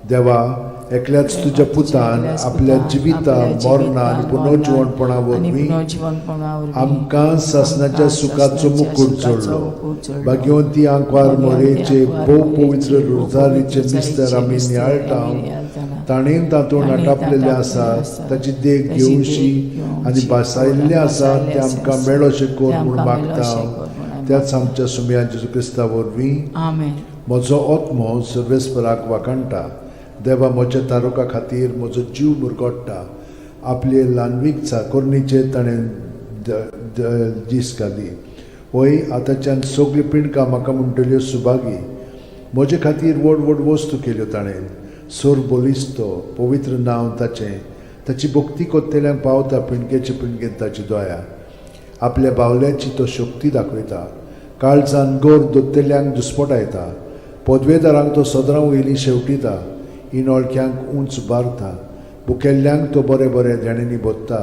[SPEAKER 1] देवा, एकल्याच तुज्या पुतान
[SPEAKER 2] एकल्याच
[SPEAKER 1] आपल्या
[SPEAKER 2] पुतान
[SPEAKER 1] जिविता
[SPEAKER 2] आपल्या
[SPEAKER 1] मरणा आनी
[SPEAKER 2] जिवितान,
[SPEAKER 1] पुनर्जिवणपणा
[SPEAKER 2] मरणान आनी
[SPEAKER 1] वरवीं
[SPEAKER 2] पुनर्जिवणपणा वरवीं
[SPEAKER 1] आमकां सासणाच्या
[SPEAKER 2] आमकां
[SPEAKER 1] सुखाचो
[SPEAKER 2] सासणाच्या
[SPEAKER 1] मुकूट
[SPEAKER 2] सुखाचो
[SPEAKER 1] जोडलो.
[SPEAKER 2] मुकूट जोडलो.
[SPEAKER 1] भाग्यवंती आंकवार
[SPEAKER 2] भाग्यवंती
[SPEAKER 1] मोरेचे
[SPEAKER 2] आंकवार
[SPEAKER 1] भोव
[SPEAKER 2] मोरेचे
[SPEAKER 1] पवित्र
[SPEAKER 2] भोव
[SPEAKER 1] रोजारीचे
[SPEAKER 2] पवित्र
[SPEAKER 1] मिस्तर आमी
[SPEAKER 2] मिस्तर
[SPEAKER 1] नियाळटा,
[SPEAKER 2] आमी नियाळटाना,
[SPEAKER 1] ताणें तातूंत
[SPEAKER 2] ताणें
[SPEAKER 1] आटापलेलें
[SPEAKER 2] तातूंत
[SPEAKER 1] आसा,
[SPEAKER 2] आसा,
[SPEAKER 1] ताची देख
[SPEAKER 2] ताची देख
[SPEAKER 1] घेवशी
[SPEAKER 2] घेवची
[SPEAKER 1] आनी भासायिल्लें आसा
[SPEAKER 2] भासायिल्लें
[SPEAKER 1] तें आमकां
[SPEAKER 2] आसा,
[SPEAKER 1] मेळोशें कर
[SPEAKER 2] तें
[SPEAKER 1] म्हूण
[SPEAKER 2] आमकां
[SPEAKER 1] मागता.
[SPEAKER 2] मेळोशें कर म्हूण आमी
[SPEAKER 1] त्याच आमच्या सुमया जेजू क्रिस्ता वरवीं.
[SPEAKER 2] आमेन.
[SPEAKER 1] म्हजो आत्मो सर्वेस्पराक वाखाणटा. देवा म्हज्या तारुका खातीर म्हजो जीव मुरगोट्टा. आपले ल्हानवीक चाकोरणीचेर ताणें दीस घाली. वय आतांच्यान सगळीं पिंडकां म्हाका म्हणटल्यो सुभागी. म्हजे खातीर व्हड व्हड वस्तू केल्यो ताणें. सोर बलिस्तो पवित्र नांव ताचें. ताची भक्ती कोत्तेल्यांक पावता पिंडकेचे पिंडकेन ताची दया. आपल्या बावल्याची तो शक्ती दाखयता. काळजान गोर दोत्तेल्यांक दुस्पटायता. पदवेदारांक तो सदरां वयली शेवटिता. इनोळख्यांक उंच बारता. भुकेल्ल्यांक तो बरें बरें देणेंनी भोत्ता.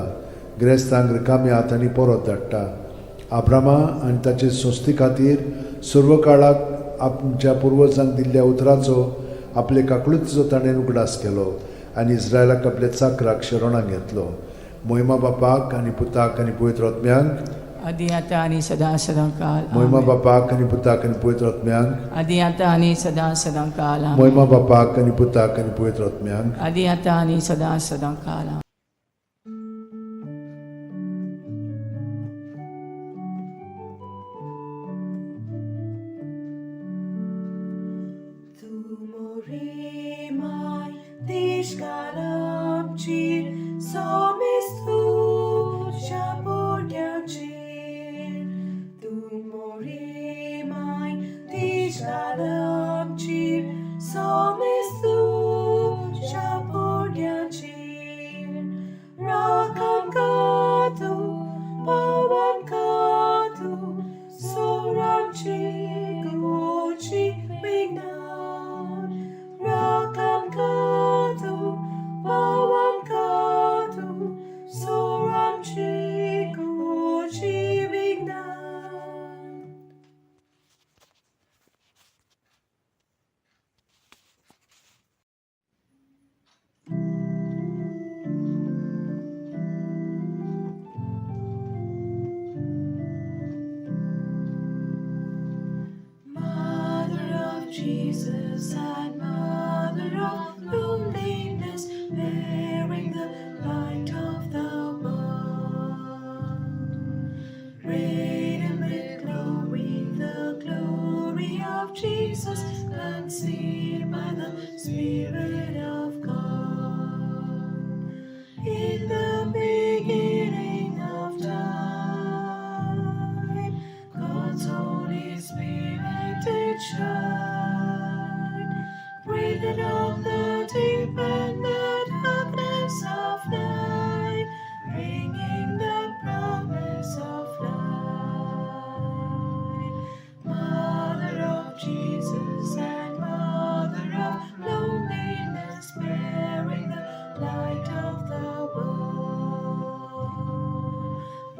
[SPEAKER 1] ग्रेस्तांक रिकाम्या हातांनी परत धाडटा. आब्रामा आनी ताचे संस्थे खातीर सर्व काळाक आमच्या पुर्वजांक दिल्ल्या उतराचो आपले काकळुतीचो ताणें उगडास केलो आनी इस्रायलाक आपल्या चाकराक शरणाक घेतलो. मोहिमा बापाक आनी पुताक आनी पवित्र आत्म्यांक,
[SPEAKER 2] आदी आतां आनी सदां सदां काल
[SPEAKER 1] मोहिमा
[SPEAKER 2] आमेन.
[SPEAKER 1] बापाक आनी पुताक आनी पवित्र आत्म्यांक,
[SPEAKER 2] आदी आतां आनी सदां सदां काल आमेन.
[SPEAKER 1] मोहिमा बापाक आनी पुताक आनी पवित्र आत्म्यांक,
[SPEAKER 2] आदी आतां आनी सदां सदां काल आमेन.
[SPEAKER 4] Tu morimai, tishkalamchir, somestu shapuryanchir. Tu morimai, tishkalamchir, somestu shapuryanchir. Jesus and Mother of loneliness, bearing the light of the world. Radiant with glory, the glory of Jesus, conceived by the Spirit of God. In the beginning of time, God's Holy Spirit did shine, breathed on the deep and the darkness of night, bringing the promise of light. Mother of Jesus and Mother of loneliness, bearing the light of the world.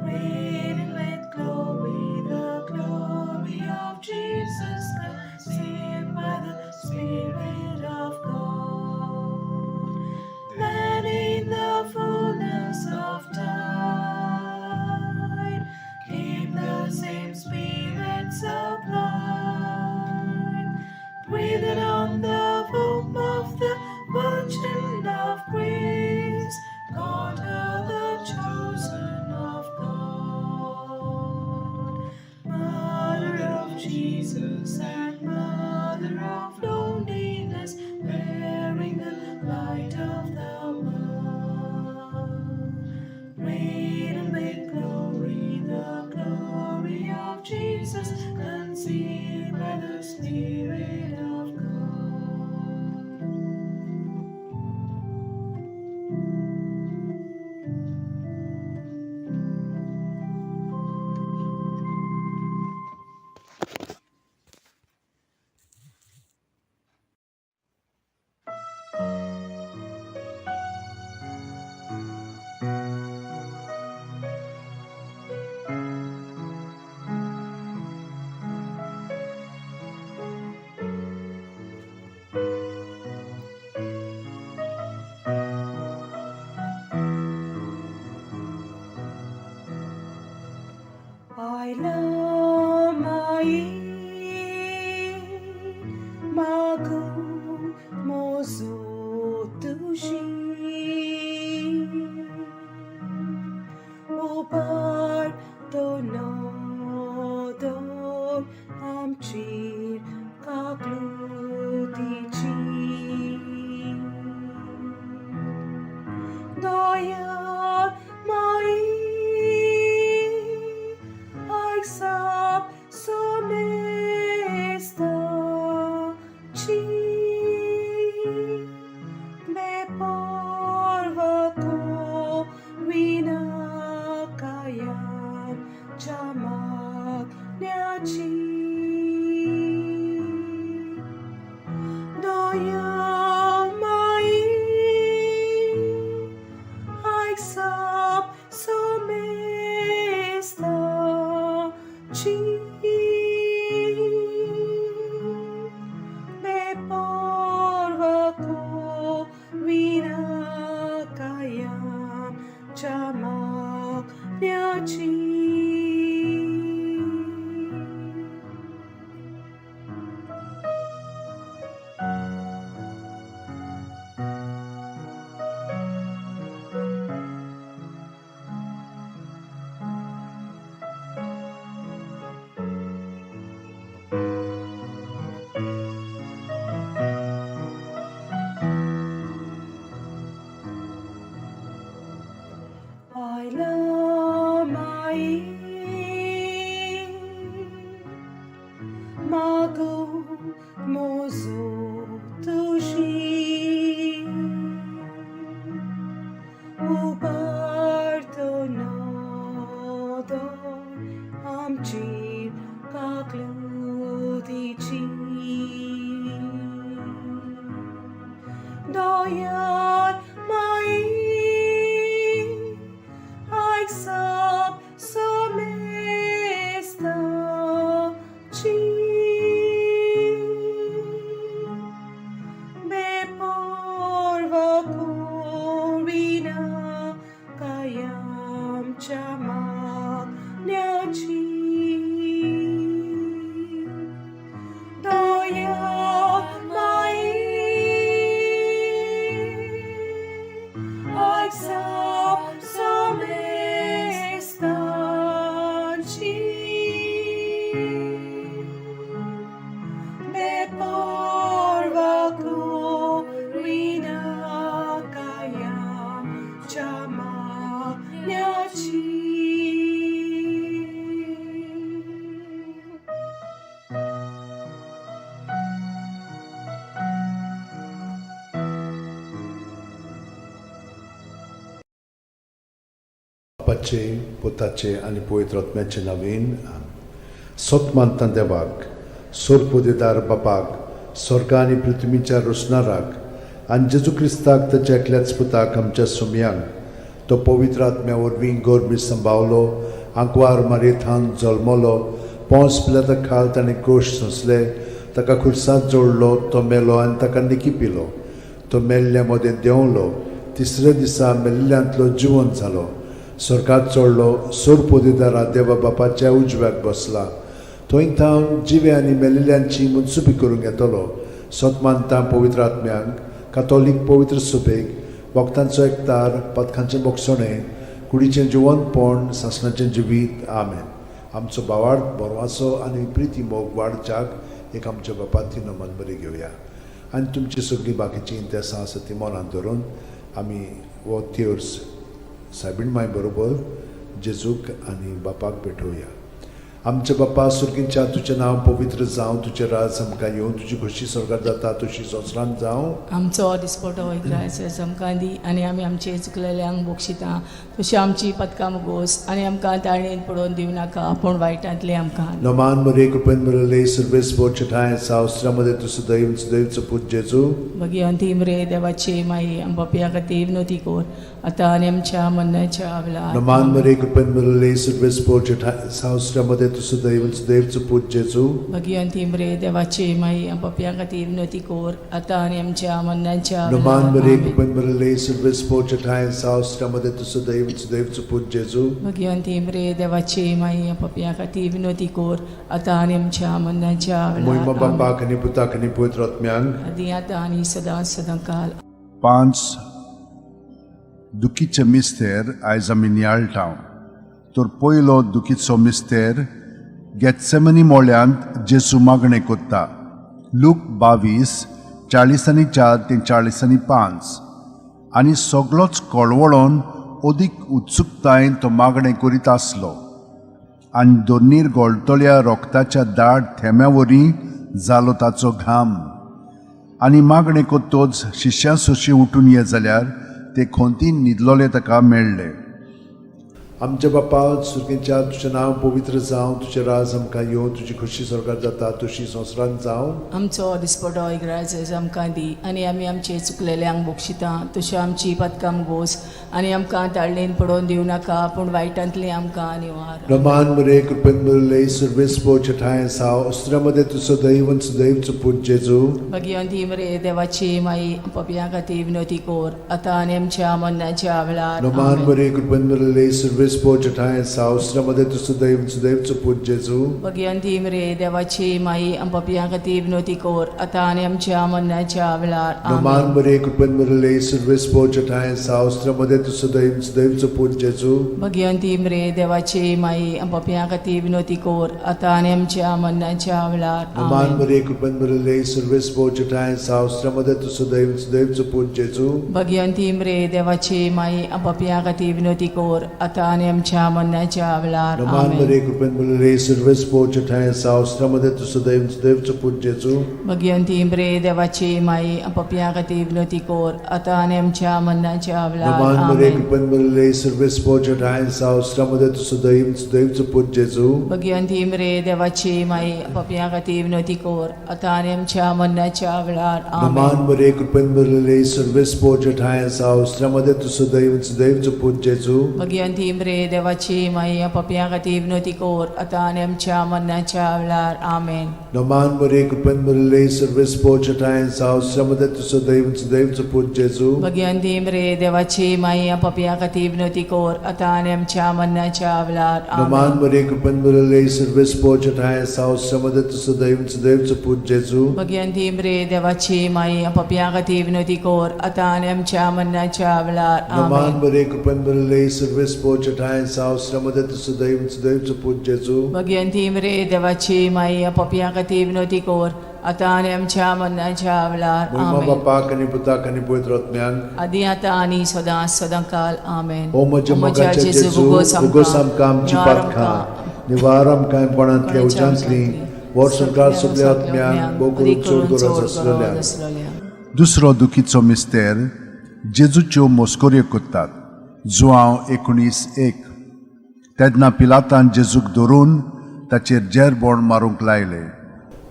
[SPEAKER 4] Radiant with glory, the glory of Jesus, conceived by the Spirit of God. Then in the fullness of time came the same Spirit sublime, breathed on the womb of the Virgin of Grace, called her the chosen of God. Mother of Jesus and Mother of loneliness, bearing the light of the world. Radiant with glory, the glory of Jesus, conceived by the Spirit of God. I love my magu mozu tushi upar to no do amchir kaklutichi Doya mai Aisap somesta chi me porva ko vina kayam chamak nyachi Doya mai Aisap somesta chi me porva ko vina kayam chamak nyachi. I love my magu mozu tushi uparto nodo amchir kakludichi Doyan mai Aisap somesta chi me porva korina kayam chamak nyachi Doya
[SPEAKER 5] जाप समेस्तांची. बेपर्वा करिनाका आमच्या मागण्याची.
[SPEAKER 1] बापाचे, पुताचे आनी पवित्र आत्म्याचे नवीन. सत मानता देवाक, सोरपुदेदार बापाक, स्वर्ग आनी पृथ्वीच्या रोसणाराक, आनी जेजू क्रिस्ताक ताच्या एकल्याच पुताक आमच्या सुमयांक, तो पवित्र आत्म्या वरवीं गोरबी संभावलो, आंकवार मारयेथान जल्मलो, पोंस पिलाता खाल ताणें कोश सोंसले, ताका खुर्सांत जोडलो, तो मेलो आनी ताका निकी पिलो, तो मेल्ल्या मदें देंवलो, तिसऱ्या दिसा मेल्ल्यांतलो जिवन जालो, स्वर्गात चडलो, सोरपोदेदारा देवा बापाच्या उजव्याक बसला, थंय थावन जिवे आनी मेलिल्ल्यांची मनसुबी करूंक येतलो. सत मानता पवित्र आत्म्यांक, कातोलीक पवित्र सुबेक, वखदांचो एकतार, पथकांचें बोगसणें, कुडीचें जिवनपण, सासणाचें जिवीत. आमेन. आमचो भावार्थ बरवाचो आनी प्रिती मोग वाडच्याक एक आमच्या बापाती नमन बरी घेवया आनी तुमची सगळीं बाकीचीं इंतेसां आसा ती मनांत धरून आमी हो थियोर्स सायबीण माय बरोबर जेजूक आनी बापाक भेटोवया. आमच्या बापा सुर्गीच्या, तुजें नांव पवित्र जावं, तुजें राज आमकां येवं, तुजी खोशी स्वर्गात जाता तशी संवसारांत जावं.
[SPEAKER 2] आमचो दिसपटो इग्रायस आमकां दी आनी आमी आमचे चुकलेल्यांक बक्षिता तशी आमची पदकां मुगोस आनी आमकां ताळणेन पडोवन दिवं नाका पूण वायटांतलें आमकां.
[SPEAKER 1] नमान मरे कृपेन मिळले सर्वेस बोचठाय सावस्त्रामध्ये तूं सदैव सदैवचो पूत जेजू.
[SPEAKER 2] भगिवंती मरे देवाची माई, आमच्या खातीर विनोती कोर आतां आनी आमच्या मरणाच्या वेळार.
[SPEAKER 1] नमान मरे कृपेन मिळले सर्वेस बोचठाय सावस्त्रामध्ये तूं सदैव सदैवचो पूत जेजू.
[SPEAKER 2] भगिवंती मरे देवाची माई, आमच्या खातीर विनोती कोर आतां आनी आमच्या मरणाच्या
[SPEAKER 1] नमान
[SPEAKER 2] वेळार.
[SPEAKER 1] मरे
[SPEAKER 2] आमेन.
[SPEAKER 1] कृपेन मिळले सर्वेस बोचठाय सावस्त्रामध्ये तूं सदैव सदैवचो पूत जेजू.
[SPEAKER 2] भगिवंती मरे देवाची माई, आमच्या खातीर विनोती कोर आतां आनी आमच्या मरणाच्या
[SPEAKER 1] मोहिमा
[SPEAKER 2] वेळार. आमेन.
[SPEAKER 1] बापाक आनी पुताक आनी पवित्र आत्म्यांक.
[SPEAKER 2] आदी आतां आनी सदां सदां काल.
[SPEAKER 3] पांच दुखीचे मिस्तेर आयज आमी नियाळटा. तर पयलो दुखीचो मिस्तेर गेत्सेमनी मोळ्यांत जेजू मागणें कोत्ता. लूक 22 44 ते 45. आनी सगलोच कळवळोन अदीक उत्सुकतायेन तो मागणें करीत आसलो आनी दोनीर गोळटल्या रोगताच्या दाट थेंब्या वरी जालो ताचो घाम. आनी मागणें कोत्तोच शिश्यां सोशी उठून ये जाल्यार ते खोंतीन न्हिदलोले ताका मेळ्ळे.
[SPEAKER 1] आमच्या बापा सुर्गेच्या, तुजें नांव पवित्र जावं, तुजें राज आमकां येवं, तुजी खोशी स्वर्गात जाता तशी संवसारांत जावं.
[SPEAKER 2] आमचो दिसपटो इग्राज आमकां दी आनी आमी आमचे चुकलेल्यांक बक्षिता तशी आमची पदकां गोस आनी आमकां ताळणेन पडोवन दिवं नाका पूण वायटांतली आमकां निवार.
[SPEAKER 1] रमान मरे कृपेन मिळले सर्वेस ठाय साव अस्त्रामध्ये तूं सदैव सदैवचो पूत जेजू.
[SPEAKER 2] भगिवंती मरे देवाची माई, पपया खातीर विनोती कोर आतां आनी आमच्या मरणाच्या वेळार.
[SPEAKER 1] रमान
[SPEAKER 2] आमेन.
[SPEAKER 1] मरे कृपेन मिळले सर्वेस ठाय साव अस्त्रामध्ये तूं सदैव सदैवचो पूत जेजू.
[SPEAKER 2] भगिवंती मरे देवाची माई, पपया खातीर विनोती कोर आतां आनी आमच्या मरणाच्या वेळार.
[SPEAKER 1] रमान
[SPEAKER 2] आमेन.
[SPEAKER 1] मरे कृपेन मिळले सर्वेस ठाय साव अस्त्रामध्ये तूं सदैव सदैवचो पूत जेजू.
[SPEAKER 2] भगिवंती मरे देवाची माई, पपया खातीर विनोती कोर आतां आनी आमच्या मरणाच्या वेळार.
[SPEAKER 1] रमान
[SPEAKER 2] आमेन.
[SPEAKER 1] मरे कृपेन मिळले सर्वेस ठाय साव अस्त्रामध्ये तूं सदैव सदैवचो पूत जेजू.
[SPEAKER 2] भगिवंती मरे देवाची माई, पपया खातीर विनोती कोर आतां आनी आमच्या मरणाच्या वेळार.
[SPEAKER 1] रमान
[SPEAKER 2] आमेन.
[SPEAKER 1] मरे कृपेन मिळले सर्वेस ठाय साव अस्त्रामध्ये तूं सदैव सदैवचो पूत जेजू.
[SPEAKER 2] भगिवंती मरे देवाची माई, पपया खातीर विनोती कोर आतां आनी आमच्या मरणाच्या वेळार.
[SPEAKER 1] रमान मरे
[SPEAKER 2] आमेन.
[SPEAKER 1] कृपेन मिळले सर्वेस ठाय साव अस्त्रामध्ये तूं सदैव सदैवचो पूत जेजू.
[SPEAKER 2] भगिवंती मरे देवाची माई, पपया खातीर विनोती कोर आतां आनी आमच्या मरणाच्या वेळार.
[SPEAKER 1] रमान
[SPEAKER 2] आमेन.
[SPEAKER 1] मरे कृपेन मिळले सर्वेस ठाय साव अस्त्रामध्ये तूं सदैव सदैवचो पूत जेजू.
[SPEAKER 2] भगिवंती मरे देवाची माई, पपया खातीर विनोती कोर आतां आनी आमच्या मरणाच्या वेळार. आमेन.
[SPEAKER 1] नमान मरिये, कृपेन भरिल्ले, सर्वेस्पोर ठांय जावं, श्रमदे तुजो दैव सुदैवचो पूत जेजू.
[SPEAKER 2] भगिवंती मरिये, देवाची माई, पापयां खातीर विनवती कर आतां आनी आमच्या मरणाच्या वेळार.
[SPEAKER 1] नमान
[SPEAKER 2] आमेन.
[SPEAKER 1] मरिये, कृपेन भरिल्ले, सर्वेस्पोर ठांय जावं, श्रमदे तुजो दैव सुदैवचो पूत जेजू.
[SPEAKER 2] भगिवंती मरिये, देवाची माई, पापयां खातीर विनवती कर आतां आनी आमच्या मरणाच्या वेळार.
[SPEAKER 1] नमान
[SPEAKER 2] आमेन.
[SPEAKER 1] मरिये, कृपेन भरिल्ले, सर्वेस्पोर ठांय जावं, श्रमदे तुजो दैव सुदैवचो पूत जेजू.
[SPEAKER 2] भगिवंती मरिये, देवाची माई, पापयां खातीर विनवती कर आतां आनी आमच्या मरणाच्या वेळार.
[SPEAKER 1] मोहिमा
[SPEAKER 2] आमेन.
[SPEAKER 1] बापाक आनी पुताक आनी पवित्र आत्म्याक.
[SPEAKER 2] आदी आतां आनी सदां सदां काल. आमेन.
[SPEAKER 1] ओ म्हज्या मोगाच्या जेजू, उगोस आमकां आमची पातकां, निवार आमकां कोणांतल्या उज्यांतली, वर्स संवसार सगल्या आत्म्यांक भोव करून चड गरज आसलेल्या.
[SPEAKER 3] दुसरो दुखीचो मिस्तेर जेजूच्यो मस्कऱ्यो करतात. जुआंव 19:1. तेन्ना पिलातान जेजूक धरून ताचेर जेरबोण मारूंक लायले.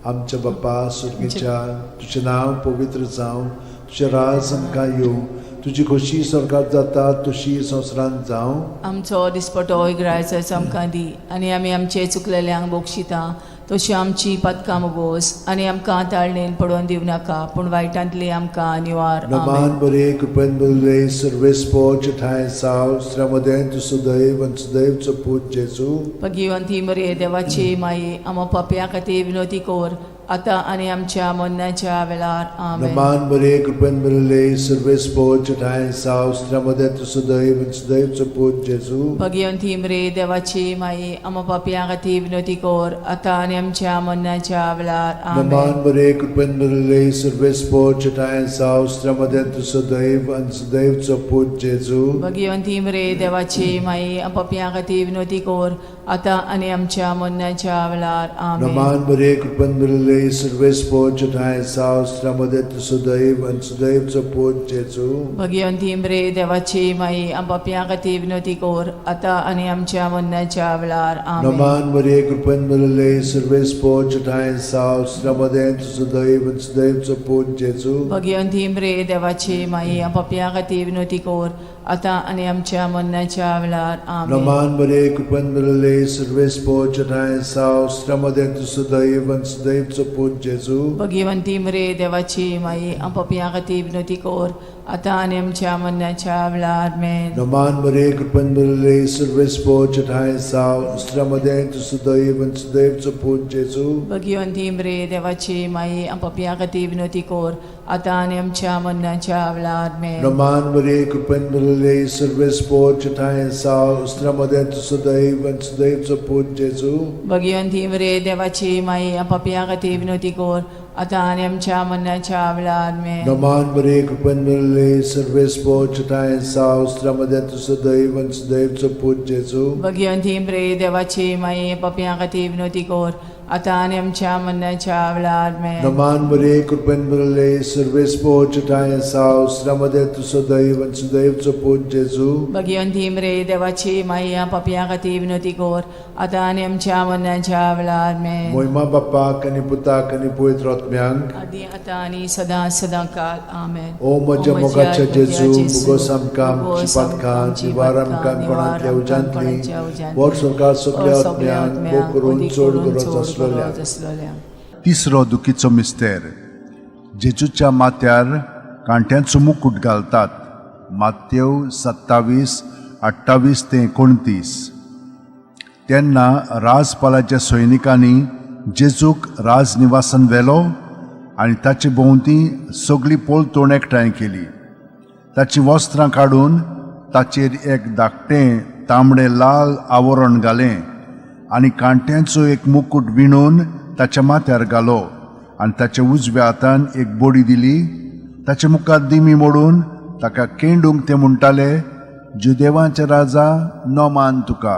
[SPEAKER 1] आमच्या बाप्पा सुर्गीच्या, तुजें नांव पवित्र जावं, तुजें राज आमकां येवं, तुजी खोशी स्वर्गात जाता तशी संवसारांत जावं.
[SPEAKER 2] आमचो दिसपटो इगरायचो आमकां दी आनी आमी आमचे चुकलेल्यांक बक्षिता तशी आमची पदकां मुगोस आनी आमकां ताळणेन पडोवन दिवं नाका पूण वायटांतली आमकां निवार.
[SPEAKER 1] नमान
[SPEAKER 2] आमेन.
[SPEAKER 1] बरे कृपेन बरले सर्वेस्पोच ठांय साव श्रमदें तूं सुदैव आनी सुदैवचो पूत जेजू.
[SPEAKER 2] भगिवंती मरिये, देवाची माई, आमा पापया खातीर विनवती कर आतां आनी आमच्या मरणाच्या वेळार. आमेन.
[SPEAKER 1] नमान बरे कृपेन बरले सर्वेस्पोच ठांय साव श्रमदें तूं सुदैव आनी सुदैवचो पूत जेजू.
[SPEAKER 2] भगिवंती मरिये, देवाची माई, आमा पापया खातीर विनवती कर आतां आनी आमच्या मरणाच्या वेळार.
[SPEAKER 1] नमान
[SPEAKER 2] आमेन.
[SPEAKER 1] बरे कृपेन बरले सर्वेस्पोच ठांय साव श्रमदें तूं सुदैव आनी सुदैवचो पूत जेजू.
[SPEAKER 2] भगिवंती मरिये, देवाची माई, पापया खातीर विनवती कर आतां आनी आमच्या मरणाच्या वेळार. आमेन.
[SPEAKER 1] नमान बरे कृपेन बरले सर्वेस्पोच ठांय साव श्रमदें तूं सुदैव आनी सुदैवचो पूत जेजू.
[SPEAKER 2] भगिवंती मरिये, देवाची माई, पापया खातीर विनवती कर आतां आनी आमच्या मरणाच्या वेळार. आमेन.
[SPEAKER 1] नमान मरिये, कृपेन भरिल्ले सर्वेस्पोच ठांय साव श्रमदें तूं सुदैव आनी सुदैवचो पूत जेजू.
[SPEAKER 2] भगिवंती मरिये, देवाची माई, पापया खातीर विनवती कर आतां आनी आमच्या मरणाच्या वेळार. आमेन.
[SPEAKER 1] नमान मरिये, कृपेन भरिल्ले सर्वेस्पोच ठांय साव श्रमदें तूं सुदैव आनी सुदैवचो पूत जेजू.
[SPEAKER 2] भगिवंती मरिये, देवाची माई, पापया खातीर विनवती कर आतां आनी आमच्या मरणाच्या वेळार. आमेन.
[SPEAKER 1] नमान मरिये, कृपेन भरिल्ले सर्वेस्पोच ठांय साव श्रमदें तूं सुदैव आनी सुदैवचो पूत जेजू.
[SPEAKER 2] भगिवंती मरिये, देवाची माई, पापया खातीर विनवती कर आतां आनी आमच्या मरणाच्या वेळार. आमेन.
[SPEAKER 1] नमान मरिये, कृपेन भरिल्ले सर्वेस्पोच ठांय साव श्रमदें तूं सुदैव आनी सुदैवचो पूत जेजू.
[SPEAKER 2] भगिवंती मरिये, देवाची माई, पापया खातीर विनवती कर आतां आनी आमच्या मरणाच्या वेळार. आमेन.
[SPEAKER 1] नमान मरिये, कृपेन भरिल्ले सर्वेस्पोच ठांय साव श्रमदें तूं सुदैव आनी सुदैवचो पूत जेजू.
[SPEAKER 2] भगिवंती मरिये, देवाची माई, पापया खातीर विनवती कर आतां आनी आमच्या मरणाच्या वेळार. आमेन.
[SPEAKER 1] नमान मरिये, कृपेन भरिल्ले सर्वेस्पोच ठांय साव श्रमदें तूं सुदैव आनी सुदैवचो पूत जेजू.
[SPEAKER 2] भगिवंती मरिये, देवाची माई, पापया खातीर विनवती कर आतां आनी आमच्या मरणाच्या वेळार. आमेन.
[SPEAKER 1] मोहिमा बाप्पाक आनी पुताक आनी पवित्र आत्म्यांक.
[SPEAKER 2] आदी आतां आनी सदां सदां काल. आमेन.
[SPEAKER 1] ओ म्हज्या मोगाच्या जेजू, मुगोस आमकां आमची पातकां, निवार आमकां कोणांतल्या उज्यांतली, वर स्वर्गात सगल्या आत्म्यांक भोव करून चड गरज आसलेल्या.
[SPEAKER 2] आसलेल्या.
[SPEAKER 3] तिसरो दुखीचो मिस्तेर जेजूच्या माथ्यार कांट्यांचो मुकूट घालतात. मात्यव 27:28 ते 29. तेन्ना राजपालाच्या सैनिकांनी जेजूक राजनिवासान व्हेलो आनी ताचे भोंवती सगळी पलतोण एकठांय केली. ताचीं वस्त्रां काडून ताचेर एक धाकटें तांबडें लाल आवरण घालें आनी कांट्यांचो एक मुकूट विणून ताच्या माथ्यार घालो आनी ताच्या उजव्या हातान एक बडी दिली. ताचे मुखार दिमी मोडून ताका केंडूंक ते म्हणटाले, जुदेवांचे राजा, नमान तुका.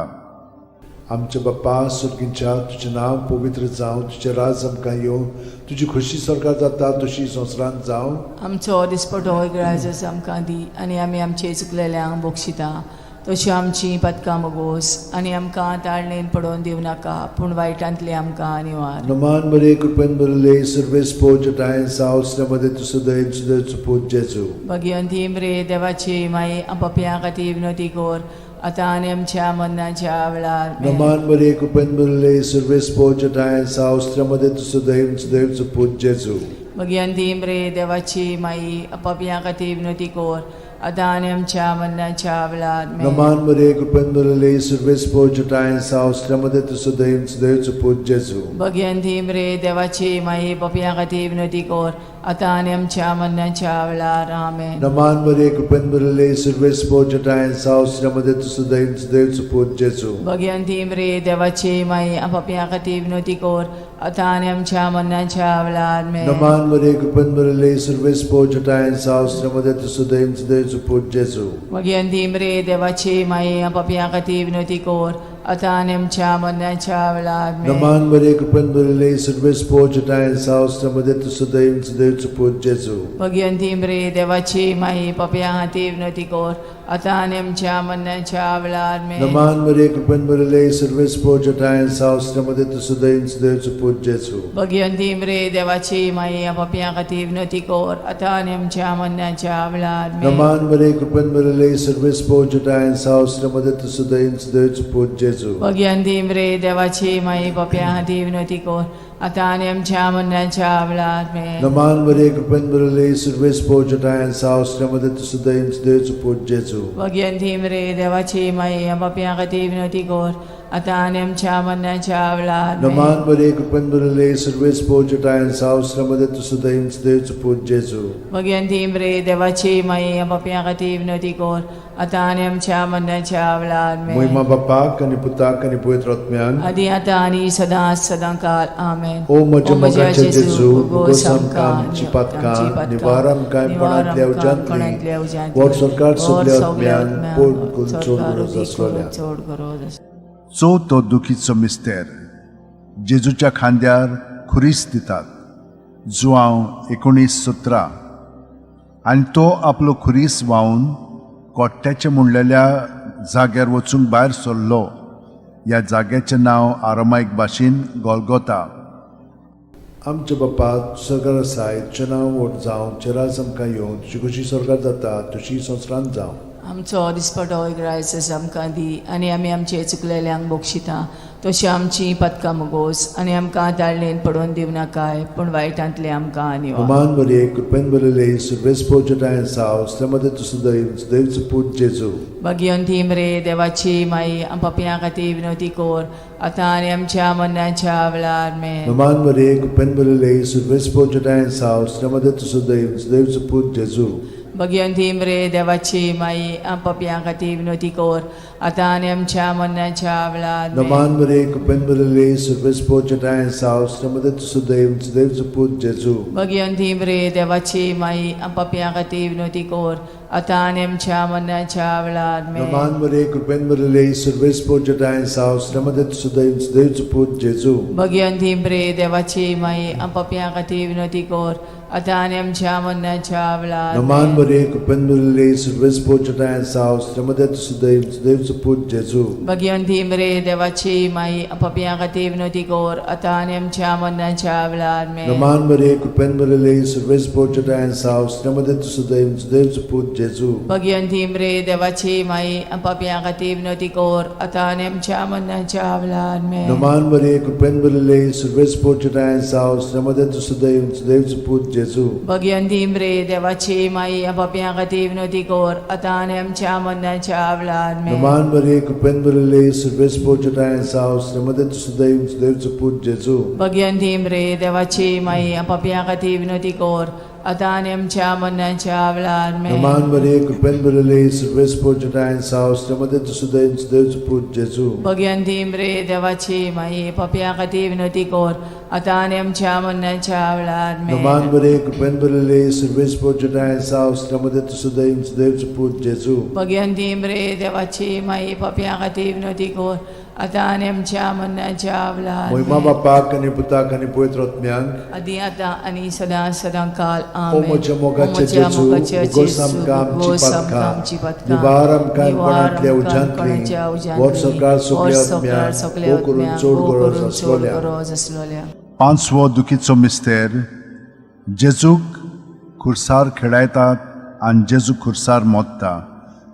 [SPEAKER 1] आमच्या बाप्पा सुर्गींच्या, तुजें नांव पवित्र जावं, तुजें राज आमकां येवं, तुजी खोशी स्वर्गात जाता तशी संवसारांत जावं.
[SPEAKER 2] आमचो दिसपटो इगराजच आमकां दी आनी आमी आमचे चुकलेल्यांक बक्षिता तशी आमची पदकां मगोस आनी आमकां ताळणेन पडोवन दिवं नाका पूण वायटांतली आमकां निवार.
[SPEAKER 1] नमान मरिये, कृपेन भरिल्ले सर्वेस्पोच ठांय साव श्रमदें तूं सुदैव सुदैवचो पूत जेजू.
[SPEAKER 2] भगिवंती मरिये, देवाची माई, पापया खातीर विनवती कर आतां आनी आमच्या मरणाच्या वेळार आमेन.
[SPEAKER 1] नमान मरिये कृपेन भरिल्ले सर्वेस्पोर चटायेन साव स्त्र्यामध्ये तुजो दैव देवचो पूत जेजू.
[SPEAKER 2] भगिनी मरे देवाची माई, पापयां खातीर विनवती कर, आतां आनी आमच्या मरणाच्या वेळार आमेन.
[SPEAKER 1] नमान मरिये कृपेन भरिल्ले सर्वेस्पोर चटायेन साव स्त्र्यामध्ये तुजो दैव देवचो पूत जेजू.
[SPEAKER 2] भगिनी मरे देवाची माई, पापयां खातीर विनवती कर, आतां आनी आमच्या मरणाच्या वेळार आमेन.
[SPEAKER 1] नमान मरिये कृपेन भरिल्ले सर्वेस्पोर चटायेन साव स्त्र्यामध्ये तुजो दैव देवचो पूत जेजू.
[SPEAKER 2] भगिनी मरे देवाची माई, पापयां खातीर विनवती कर, आतां आनी आमच्या मरणाच्या वेळार आमेन.
[SPEAKER 1] नमान मरिये कृपेन भरिल्ले सर्वेस्पोर चटायेन साव स्त्र्यामध्ये तुजो दैव देवचो पूत जेजू.
[SPEAKER 2] भगिनी मरे देवाची माई, पापयां खातीर विनवती कर, आतां आनी आमच्या मरणाच्या वेळार आमेन.
[SPEAKER 1] नमान मरिये कृपेन भरिल्ले सर्वेस्पोर चटायेन साव स्त्र्यामध्ये तुजो दैव देवचो पूत जेजू.
[SPEAKER 2] भगिनी मरे देवाची माई, पापयां खातीर विनवती कर, आतां आनी आमच्या मरणाच्या वेळार आमेन.
[SPEAKER 1] नमान मरिये कृपेन भरिल्ले सर्वेस्पोर चटायेन साव स्त्र्यामध्ये तुजो दैव देवचो पूत जेजू.
[SPEAKER 2] भगिनी मरे देवाची माई, पापयां खातीर विनवती कर, आतां आनी आमच्या मरणाच्या वेळार आमेन.
[SPEAKER 1] नमान मरिये कृपेन भरिल्ले सर्वेस्पोर चटायेन साव स्त्र्यामध्ये तुजो दैव देवचो पूत जेजू.
[SPEAKER 2] भगिनी मरे देवाची माई, पापयां खातीर विनवती कर, आतां आनी आमच्या मरणाच्या वेळार आमेन.
[SPEAKER 1] नमान मरिये कृपेन भरिल्ले सर्वेस्पोर चटायेन साव स्त्र्यामध्ये तुजो दैव देवचो पूत जेजू.
[SPEAKER 2] भगिनी मरे देवाची माई, पापयां खातीर विनवती कर, आतां आनी आमच्या मरणाच्या वेळार आमेन.
[SPEAKER 1] नमान मरिये कृपेन भरिल्ले सर्वेस्पोर चटायेन साव स्त्र्यामध्ये तुजो दैव देवचो पूत जेजू.
[SPEAKER 2] भगिनी मरे देवाची माई, पापयां खातीर विनवती कर, आतां आनी आमच्या मरणाच्या वेळार आमेन.
[SPEAKER 1] मोहिमा बापाक आनी पुताक आनी पवित्र आत्म्याक,
[SPEAKER 2] आदी आतां आनी सदां सदां काल आमेन.
[SPEAKER 1] ओ म्हज्या मोगाच्या जेजू, उगोस आमकां आमची पातकां, निवार आमकां कोणांतल्या उज्यांतली, व्हड सरकार सगल्या आत्म्यांक पोट करून चड गरज आसलोल्या.
[SPEAKER 2] चड गरज आसलोल्या.
[SPEAKER 3] चवथो दुखीचो मिस्तेर, जेजूच्या खांद्यार खुरीस दितात. जुआंव 19:17. आनी तो आपलो खुरीस व्हांवन कोट्ट्याचें म्हणलेल्या जाग्यार वचूंक भायर सरलो. ह्या जाग्याचें नांव आरामायक भाशेन गोलगोता.
[SPEAKER 1] आमच्या बापा सरकार आसाय, तुजें नांव व्हड जावं, तुजें राज आमकां येवं, तुजी खुशी स्वर्गार जाता तशी संवसारांत जावं.
[SPEAKER 2] आमचो दिसपटो इग्रायस आमकां दी, आनी आमी आमचे चुकलेल्यांक बक्षिता तशी आमची पदकां मुगोस, आनी आमकां ताळणेन पडोवन दिवं नाकाय, पूण वायटांतले आमकां निवार.
[SPEAKER 1] नमान मरिये कृपेन भरिल्ले सर्वेस्पोर चटायेन साव स्त्र्यामध्ये तुजो दैव देवचो पूत जेजू.
[SPEAKER 2] भगिनी मरे देवाची माई, पापयां खातीर विनवती कर, आतां आनी आमच्या मरणाच्या वेळार आमेन.
[SPEAKER 1] नमान मरिये कृपेन भरिल्ले सर्वेस्पोर चटायेन साव स्त्र्यामध्ये तुजो दैव देवचो पूत जेजू.
[SPEAKER 2] भगिनी मरे देवाची माई, पापयां खातीर विनवती कर, आतां आनी आमच्या मरणाच्या वेळार आमेन.
[SPEAKER 1] नमान मरिये कृपेन भरिल्ले सर्वेस्पोर चटायेन साव स्त्र्यामध्ये तुजो दैव देवचो पूत जेजू.
[SPEAKER 2] भगिनी मरे देवाची माई, पापयां खातीर विनवती कर, आतां आनी आमच्या मरणाच्या वेळार आमेन.
[SPEAKER 1] नमान मरिये कृपेन भरिल्ले सर्वेस्पोर चटायेन साव स्त्र्यामध्ये तुजो दैव देवचो पूत जेजू.
[SPEAKER 2] भगिनी मरे देवाची माई, पापयां खातीर विनवती कर, आतां आनी आमच्या मरणाच्या वेळार
[SPEAKER 1] नमान
[SPEAKER 2] आमेन.
[SPEAKER 1] मरिये कृपेन भरिल्ले सर्वेस्पोर चटायेन साव स्त्र्यामध्ये तुजो दैव देवचो पूत जेजू.
[SPEAKER 2] भगिनी मरे देवाची माई, पापयां खातीर विनवती कर, आतां आनी आमच्या मरणाच्या वेळार आमेन.
[SPEAKER 1] नमान मरिये कृपेन भरिल्ले सर्वेस्पोर चटायेन साव स्त्र्यामध्ये तुजो दैव देवचो पूत जेजू.
[SPEAKER 2] भगिनी मरे देवाची माई, पापयां खातीर विनवती कर, आतां आनी आमच्या मरणाच्या वेळार आमेन.
[SPEAKER 1] नमान मरिये कृपेन भरिल्ले सर्वेस्पोर चटायेन साव स्त्र्यामध्ये तुजो दैव देवचो पूत जेजू.
[SPEAKER 2] भगिनी मरे देवाची माई, पापयां खातीर विनवती कर, आतां आनी आमच्या मरणाच्या वेळार आमेन.
[SPEAKER 1] नमान मरिये कृपेन भरिल्ले सर्वेस्पोर चटायेन साव स्त्र्यामध्ये तुजो दैव देवचो पूत जेजू.
[SPEAKER 2] भगिनी मरे देवाची माई, पापयां खातीर विनवती कर, आतां आनी आमच्या मरणाच्या वेळार आमेन.
[SPEAKER 1] नमान मरिये कृपेन भरिल्ले सर्वेस्पोर चटायेन साव स्त्र्यामध्ये तुजो दैव देवचो पूत जेजू.
[SPEAKER 2] भगिनी मरे देवाची माई, पापयां खातीर विनवती कर, आतां आनी आमच्या मरणाच्या वेळार आमेन.
[SPEAKER 1] नमान मरिये कृपेन भरिल्ले सर्वेस्पोर चटायेन साव स्त्र्यामध्ये तुजो दैव देवचो पूत जेजू.
[SPEAKER 2] भगिनी मरे देवाची माई, पापयां खातीर विनवती कर, आतां आनी आमच्या मरणाच्या वेळार
[SPEAKER 1] मोहिमा
[SPEAKER 2] आमेन.
[SPEAKER 1] बापाक आनी पुताक आनी पवित्र आत्म्याक,
[SPEAKER 2] आदी आतां आनी सदां सदां काल
[SPEAKER 1] ओ
[SPEAKER 2] आमेन.
[SPEAKER 1] म्हज्या मोगाच्या
[SPEAKER 2] म्हज्या
[SPEAKER 1] जेजू,
[SPEAKER 2] मोगाच्या
[SPEAKER 1] उगोस
[SPEAKER 2] जेजू,
[SPEAKER 1] आमकां आमची
[SPEAKER 2] उगोस आमकां
[SPEAKER 1] पातकां,
[SPEAKER 2] आमची पातकां,
[SPEAKER 1] निवार आमकां
[SPEAKER 2] निवार
[SPEAKER 1] कोणांतल्या
[SPEAKER 2] आमकां
[SPEAKER 1] उज्यांतली,
[SPEAKER 2] कोणाच्या उज्यांतली,
[SPEAKER 1] व्हड सरकार सगल्या
[SPEAKER 2] व्हड सरकार
[SPEAKER 1] आत्म्यांक,
[SPEAKER 2] सगल्या
[SPEAKER 1] भोव करून
[SPEAKER 2] आत्म्यांक,
[SPEAKER 1] चड
[SPEAKER 2] भोव
[SPEAKER 1] गरज
[SPEAKER 2] करून चड
[SPEAKER 1] आसलोल्या.
[SPEAKER 2] गरज आसलोल्या.
[SPEAKER 3] पांचवो दुखीचो मिस्तेर, जेजूक खुर्सार खेळायतात आनी जेजू खुर्सार मोत्ता.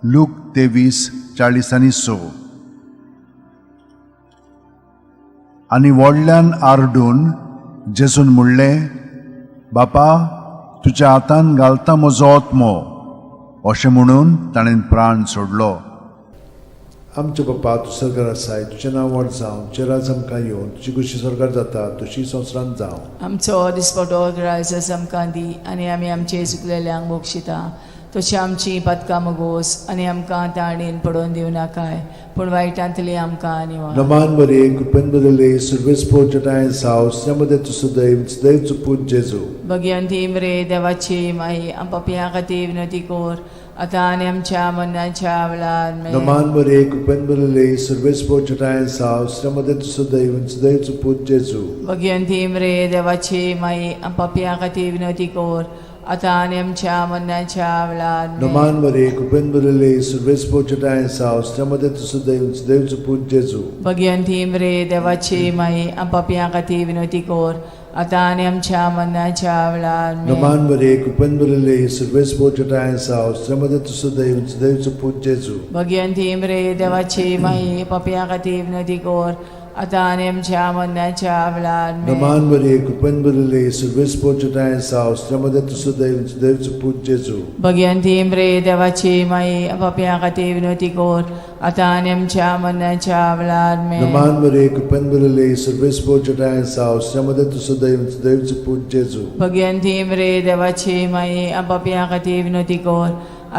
[SPEAKER 3] लूक 23 46. आनी व्हडल्यान आरडून जेजून म्हणलें, बापा तुज्या हातान घालता म्हजो आत्मो. अशें म्हणून ताणें प्राण सोडलो. आमचे बापा तूं सरकार आसाय, तुजें नांव व्हड जावं, तुजें राज आमकां येवन, तुजी खुशी सरकार जाता तशी संवसारांत जावं.
[SPEAKER 2] आमचो दिसपटो ग्रायस आमकां दी आनी आमी आमचे चुकलेल्यांक बक्षिता तशी आमची पातकां मगोस आनी आमकां ताणेन पडोवन दिवं नाकाय पूण वायटांतली आमकां निवार.
[SPEAKER 1] नमान बरे कृपेन बदले सुर्वेस पोचटाय साव मध्ये तूं सदैव सदैव पूत जेजू.
[SPEAKER 2] भगवंती मरे देवाची माई आम पापयां खातीर विनवती कर आतां आनी आमच्या मरणाच्या वेळार आमेन.
[SPEAKER 1] नमान बरे कृपेन बदले सुर्वेस पोचटाय साव मध्ये तूं सदैव सदैव पूत जेजू.
[SPEAKER 2] भगवंती मरे देवाची माई आम पापयां खातीर विनवती कर आतां आनी आमच्या मरणाच्या वेळार आमेन.
[SPEAKER 1] नमान बरे कृपेन बदले सुर्वेस पोचटाय साव मध्ये तूं सदैव सदैव पूत जेजू.
[SPEAKER 2] भगवंती मरे देवाची माई आम पापयां खातीर विनवती कर आतां आनी आमच्या मरणाच्या वेळार आमेन.
[SPEAKER 1] नमान बरे कृपेन बदले सुर्वेस पोचटाय साव मध्ये तूं सदैव सदैव पूत जेजू.
[SPEAKER 2] भगवंती मरे देवाची माई पापयां खातीर विनवती कर आतां आनी आमच्या मरणाच्या वेळार आमेन.
[SPEAKER 1] नमान बरे कृपेन बदले सुर्वेस पोचटाय साव मध्ये तूं सदैव सदैव पूत जेजू.
[SPEAKER 2] भगवंती मरे देवाची माई पापयां खातीर विनवती कर आतां आनी आमच्या मरणाच्या वेळार आमेन.
[SPEAKER 1] नमान बरे कृपेन बदले सुर्वेस पोचटाय साव मध्ये तूं सदैव सदैव पूत जेजू.
[SPEAKER 2] भगवंती मरे देवाची माई पापयां खातीर विनवती कर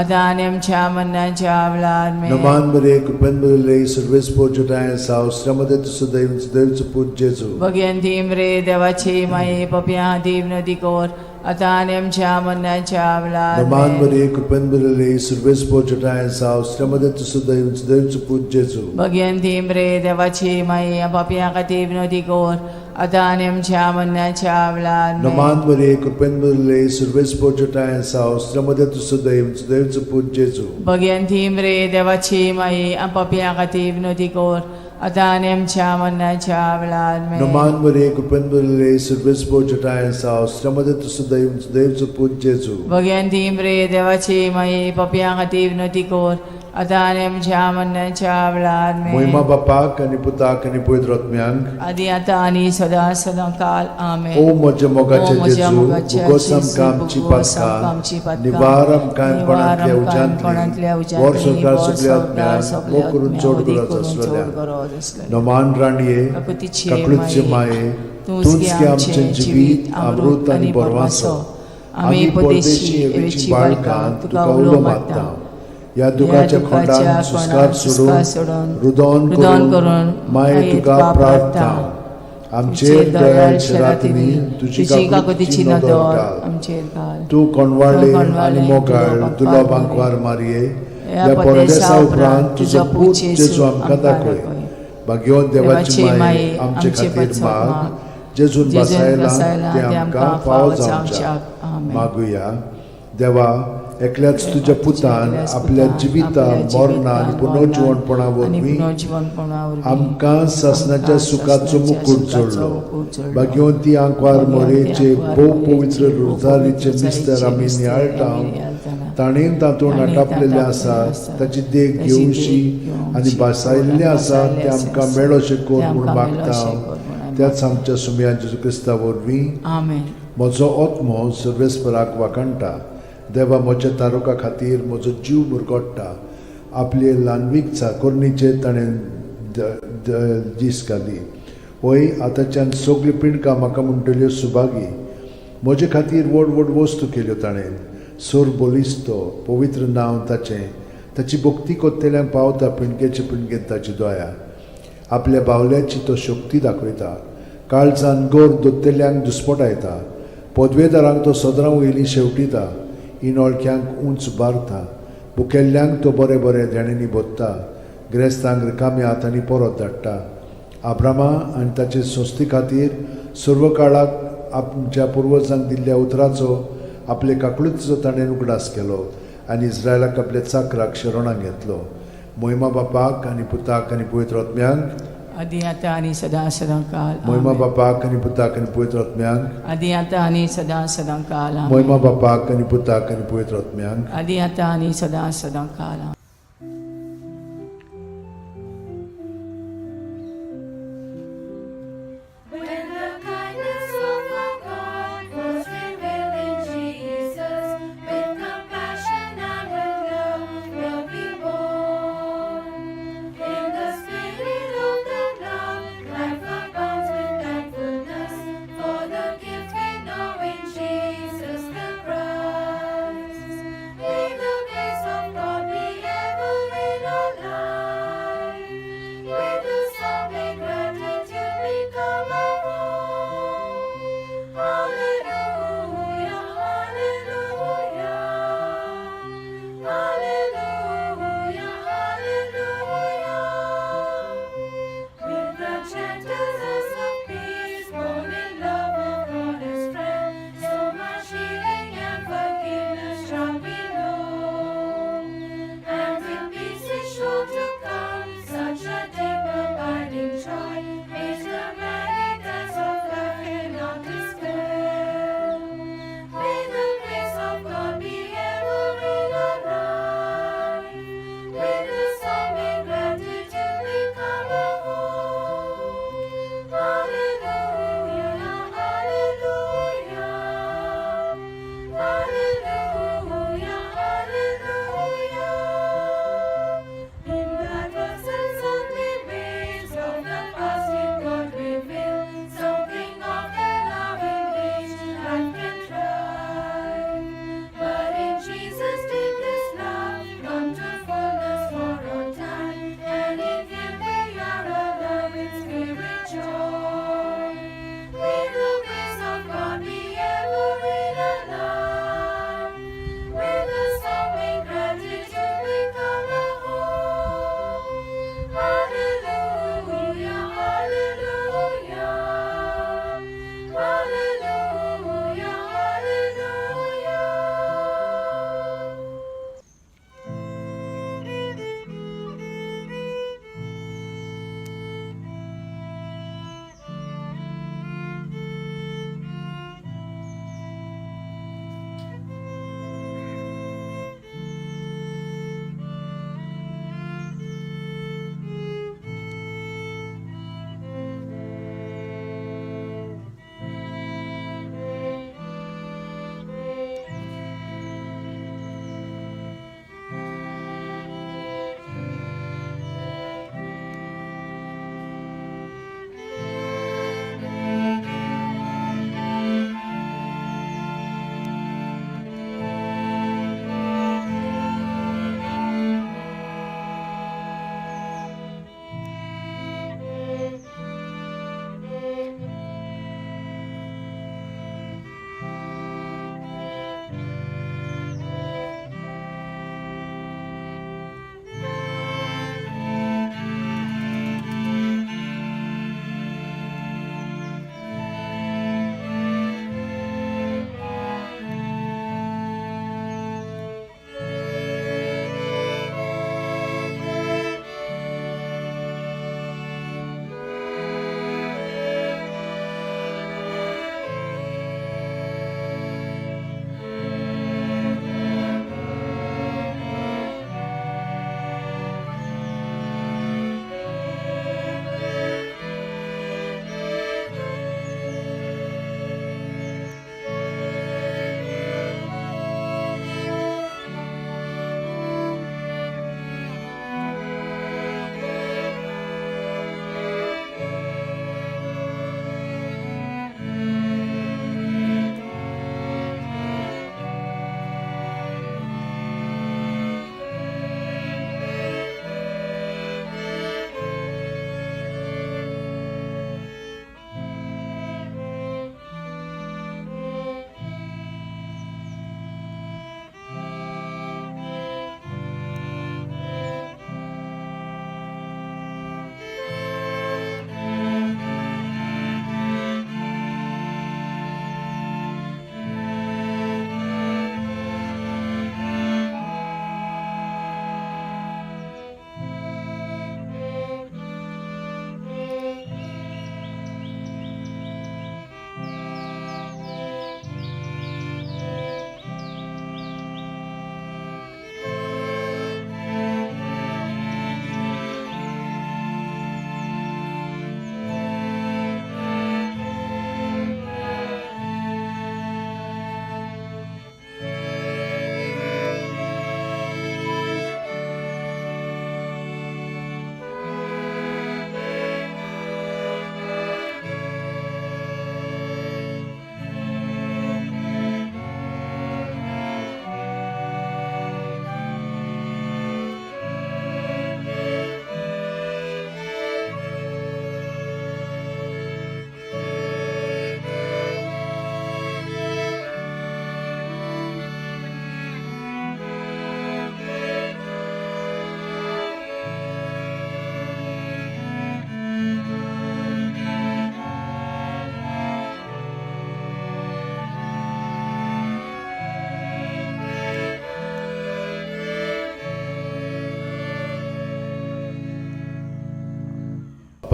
[SPEAKER 2] आतां आनी आमच्या मरणाच्या वेळार आमेन.
[SPEAKER 1] नमान बरे कृपेन बदले सुर्वेस पोचटाय साव मध्ये तूं सदैव सदैव पूत जेजू.
[SPEAKER 2] भगवंती मरे देवाची माई पापयां खातीर विनवती कर आतां आनी आमच्या मरणाच्या वेळार
[SPEAKER 1] नमान
[SPEAKER 2] आमेन.
[SPEAKER 1] बरे कृपेन बदले सुर्वेस पोचटाय साव मध्ये तूं सदैव सदैव पूत जेजू.
[SPEAKER 2] भगवंती मरे देवाची माई पापयां खातीर विनवती कर आतां आनी आमच्या मरणाच्या वेळार आमेन.
[SPEAKER 1] नमान बरे कृपेन बदले सुर्वेस पोचटाय साव मध्ये तूं सदैव सदैव पूत जेजू.
[SPEAKER 2] भगवंती मरे देवाची माई पापयां खातीर विनवती कर आतां आनी आमच्या मरणाच्या वेळार आमेन.
[SPEAKER 1] नमान बरे कृपेन बदले सुर्वेस पोचटाय साव मध्ये तूं सदैव सदैव पूत जेजू.
[SPEAKER 2] भगवंती मरे देवाची माई पापयां खातीर विनवती कर आतां आनी आमच्या मरणाच्या वेळार आमेन.
[SPEAKER 1] मोहिमा बापाक आनी पुताक आनी पवित्र आत्म्यांक
[SPEAKER 2] आदी आतां आनी सदां सदां काल आमेन.
[SPEAKER 1] ओ म्हज्या मोगाचे
[SPEAKER 2] ओ म्हज्या
[SPEAKER 1] जेजू,
[SPEAKER 2] मोगाच्या
[SPEAKER 1] भोगोस
[SPEAKER 2] जेजू,
[SPEAKER 1] आमकां आमची
[SPEAKER 2] भोगोस आमकां आमची
[SPEAKER 1] पातकां,
[SPEAKER 2] पातकां,
[SPEAKER 1] निवार आमकां कोणांतल्या
[SPEAKER 2] कोणांतल्या
[SPEAKER 1] उज्यांतली,
[SPEAKER 2] उज्यांतली,
[SPEAKER 1] वर संवसार
[SPEAKER 2] वर
[SPEAKER 1] सगल्या
[SPEAKER 2] संवसार
[SPEAKER 1] आत्म्यांक,
[SPEAKER 2] सगल्या
[SPEAKER 1] मोग करून
[SPEAKER 2] आत्म्यांक,
[SPEAKER 1] चड
[SPEAKER 2] उदीक
[SPEAKER 1] गरज
[SPEAKER 2] करून चड
[SPEAKER 1] आसलेल्या.
[SPEAKER 2] गरज आसलेल्या.
[SPEAKER 1] नमान राणये,
[SPEAKER 2] काकुतीचे
[SPEAKER 1] काकळूतचे माये, तूंच गे आमचें जिवीत, अमृत आनी बरवासो. आमी परदेशी एवेची बाळकां तुका उलो मारता. ह्या दुखाच्या खोंडान सुस्कार सोडून रुदोन करून माये तुका प्रार्थना. आमचेर दयाळ शरातिनी तुजी काकुतीची नदर घाल.
[SPEAKER 2] आमचेर घाल.
[SPEAKER 1] तूं कोणवाळे आनी मोगाळ दुलो बांकवार मारये, ह्या परदेसा उपरांत तुजो पूत जेजू आमकां दाखय. भाग्यवंत देवाची माये आमचे खातीर माग, जेजून बसायला ते आमकां फावो जावच्या. मागुया. देवा, एकल्याच तुज्या पुतान आपल्या जिविता मरणा आनी पुनर्जिवणपणा वरवीं आमकां सासणाच्या सुखाचो मुकूट जोडलो. भाग्यवंती आंकवार मोरेचे भोव पवित्र रोजारीचे मिस्तर आमी नियाळटा, ताणें तातूंत आटापलेलें आसा ताची देख घेवशी आनी भासायल्लें आसा तें आमकां मेळोशें कर म्हूण मागता त्याच आमच्या सुमया जेजू क्रिस्ता वरवीं.
[SPEAKER 2] आमेन.
[SPEAKER 1] म्हजो आत्मो सर्वेस्पराक वाखाणटा, देवा म्हज्या तारुका खातीर म्हजो जीव मुरगोट्टा. आपले ल्हानवीक चाकोरणीचेर ताणें दीस घाली. वय आतांच्यान सगल्यो पिंडकां म्हाका म्हणटल्यो सुभागी. म्हजे खातीर व्हड व्हड वस्तू केल्यो ताणें. सोर बलिस्तो पवित्र नांव ताचें. ताची भक्ती कोत्तेल्यांक पावता पिंडकेचे पिंडकेन ताची दया. आपल्या बावल्याची तो शक्ती दाखयता, काळजान गोर दोत्तेल्यांक दुस्पटायता. पदवेदारांक तो सदरां वयलीं शेवटिता, इनोळख्यांक उंच बारता. भुकेल्ल्यांक तो बरें बरें देण्यांनी भरता, ग्रेस्तांक रिकाम्या हातांनी परत धाडटा. आब्रामा आनी ताचे संस्थे खातीर सर्व काळाक आमच्या पुर्वजांक दिल्ल्या उतराचो आपले काकळुतीचो ताणें उगडास केलो आनी इस्रायलाक आपल्या चाकराक शरणाक घेतलो. मोहिमा बापाक आनी पुताक आनी पवित्र आत्म्यांक,
[SPEAKER 2] आदी आतां आनी सदां सदां काल.
[SPEAKER 1] मोहिमा
[SPEAKER 2] आमेन.
[SPEAKER 1] बापाक आनी पुताक आनी पवित्र आत्म्यांक,
[SPEAKER 2] आदी आतां आनी सदां सदां काल. आमेन.
[SPEAKER 1] मोहिमा बापाक आनी पुताक आनी पवित्र आत्म्यांक,
[SPEAKER 2] आदी आतां आनी सदां सदां काल. आमेन.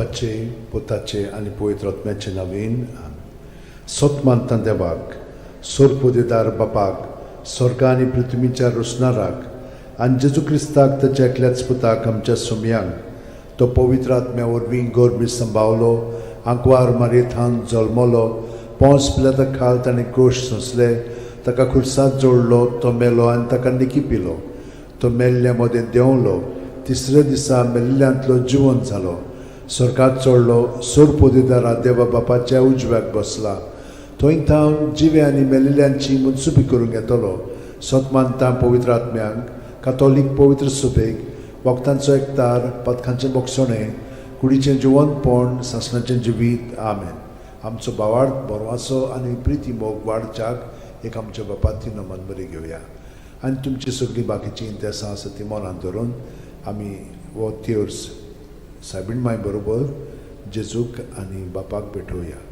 [SPEAKER 1] बापाचे, पुताचे आनी पवित्र आत्म्याचे नवीन. सत मानता देवाक, सोरपोदेदार बापाक, स्वर्गा आनी पृथ्वीच्या रोसणाराक, आनी जेजू क्रिस्ताक, ताच्या एकल्याच पुताक, आमच्या सुमयांक, तो पवित्र आत्म्या वरवीं गोरमी संभावलो, आंकवार मारयेथान जल्मलो, पोंस पिलाता खाल ताणें क्रोश सोंसले, ताका खुर्सात जोडलो, तो मेलो आनी ताका निकी पिलो, तो मेल्ल्या मदें देंवलो, तिसऱ्या दिसा मेल्ल्यांतलो जिवन जालो, स्वर्गात चडलो, सोरपोदेदारा देवा बापाच्या उजव्याक बसला, थंय थावन जिवे आनी मेल्ल्यांची मनसुबी करूंक येतलो. सत मानता पवित्र आत्म्यांक, कातोलीक पवित्र सुबेक, वखदांचो एकतार, पदकांचें बोगसणें, कुडीचें जिवनपण, सासणाचें जिवीत. आमेन. आमचो बावार्थ, बरवासो आनी प्रिती मोग वाडच्याक एक आमच्या बापाती नमन बरी घेवया आनी तुमची सगळीं बाकीचीं इंतेसां आसा ती मनांत धरून आमी हो तेर्स सायबीण माय बरोबर जेजूक आनी बापाक भेटोवया.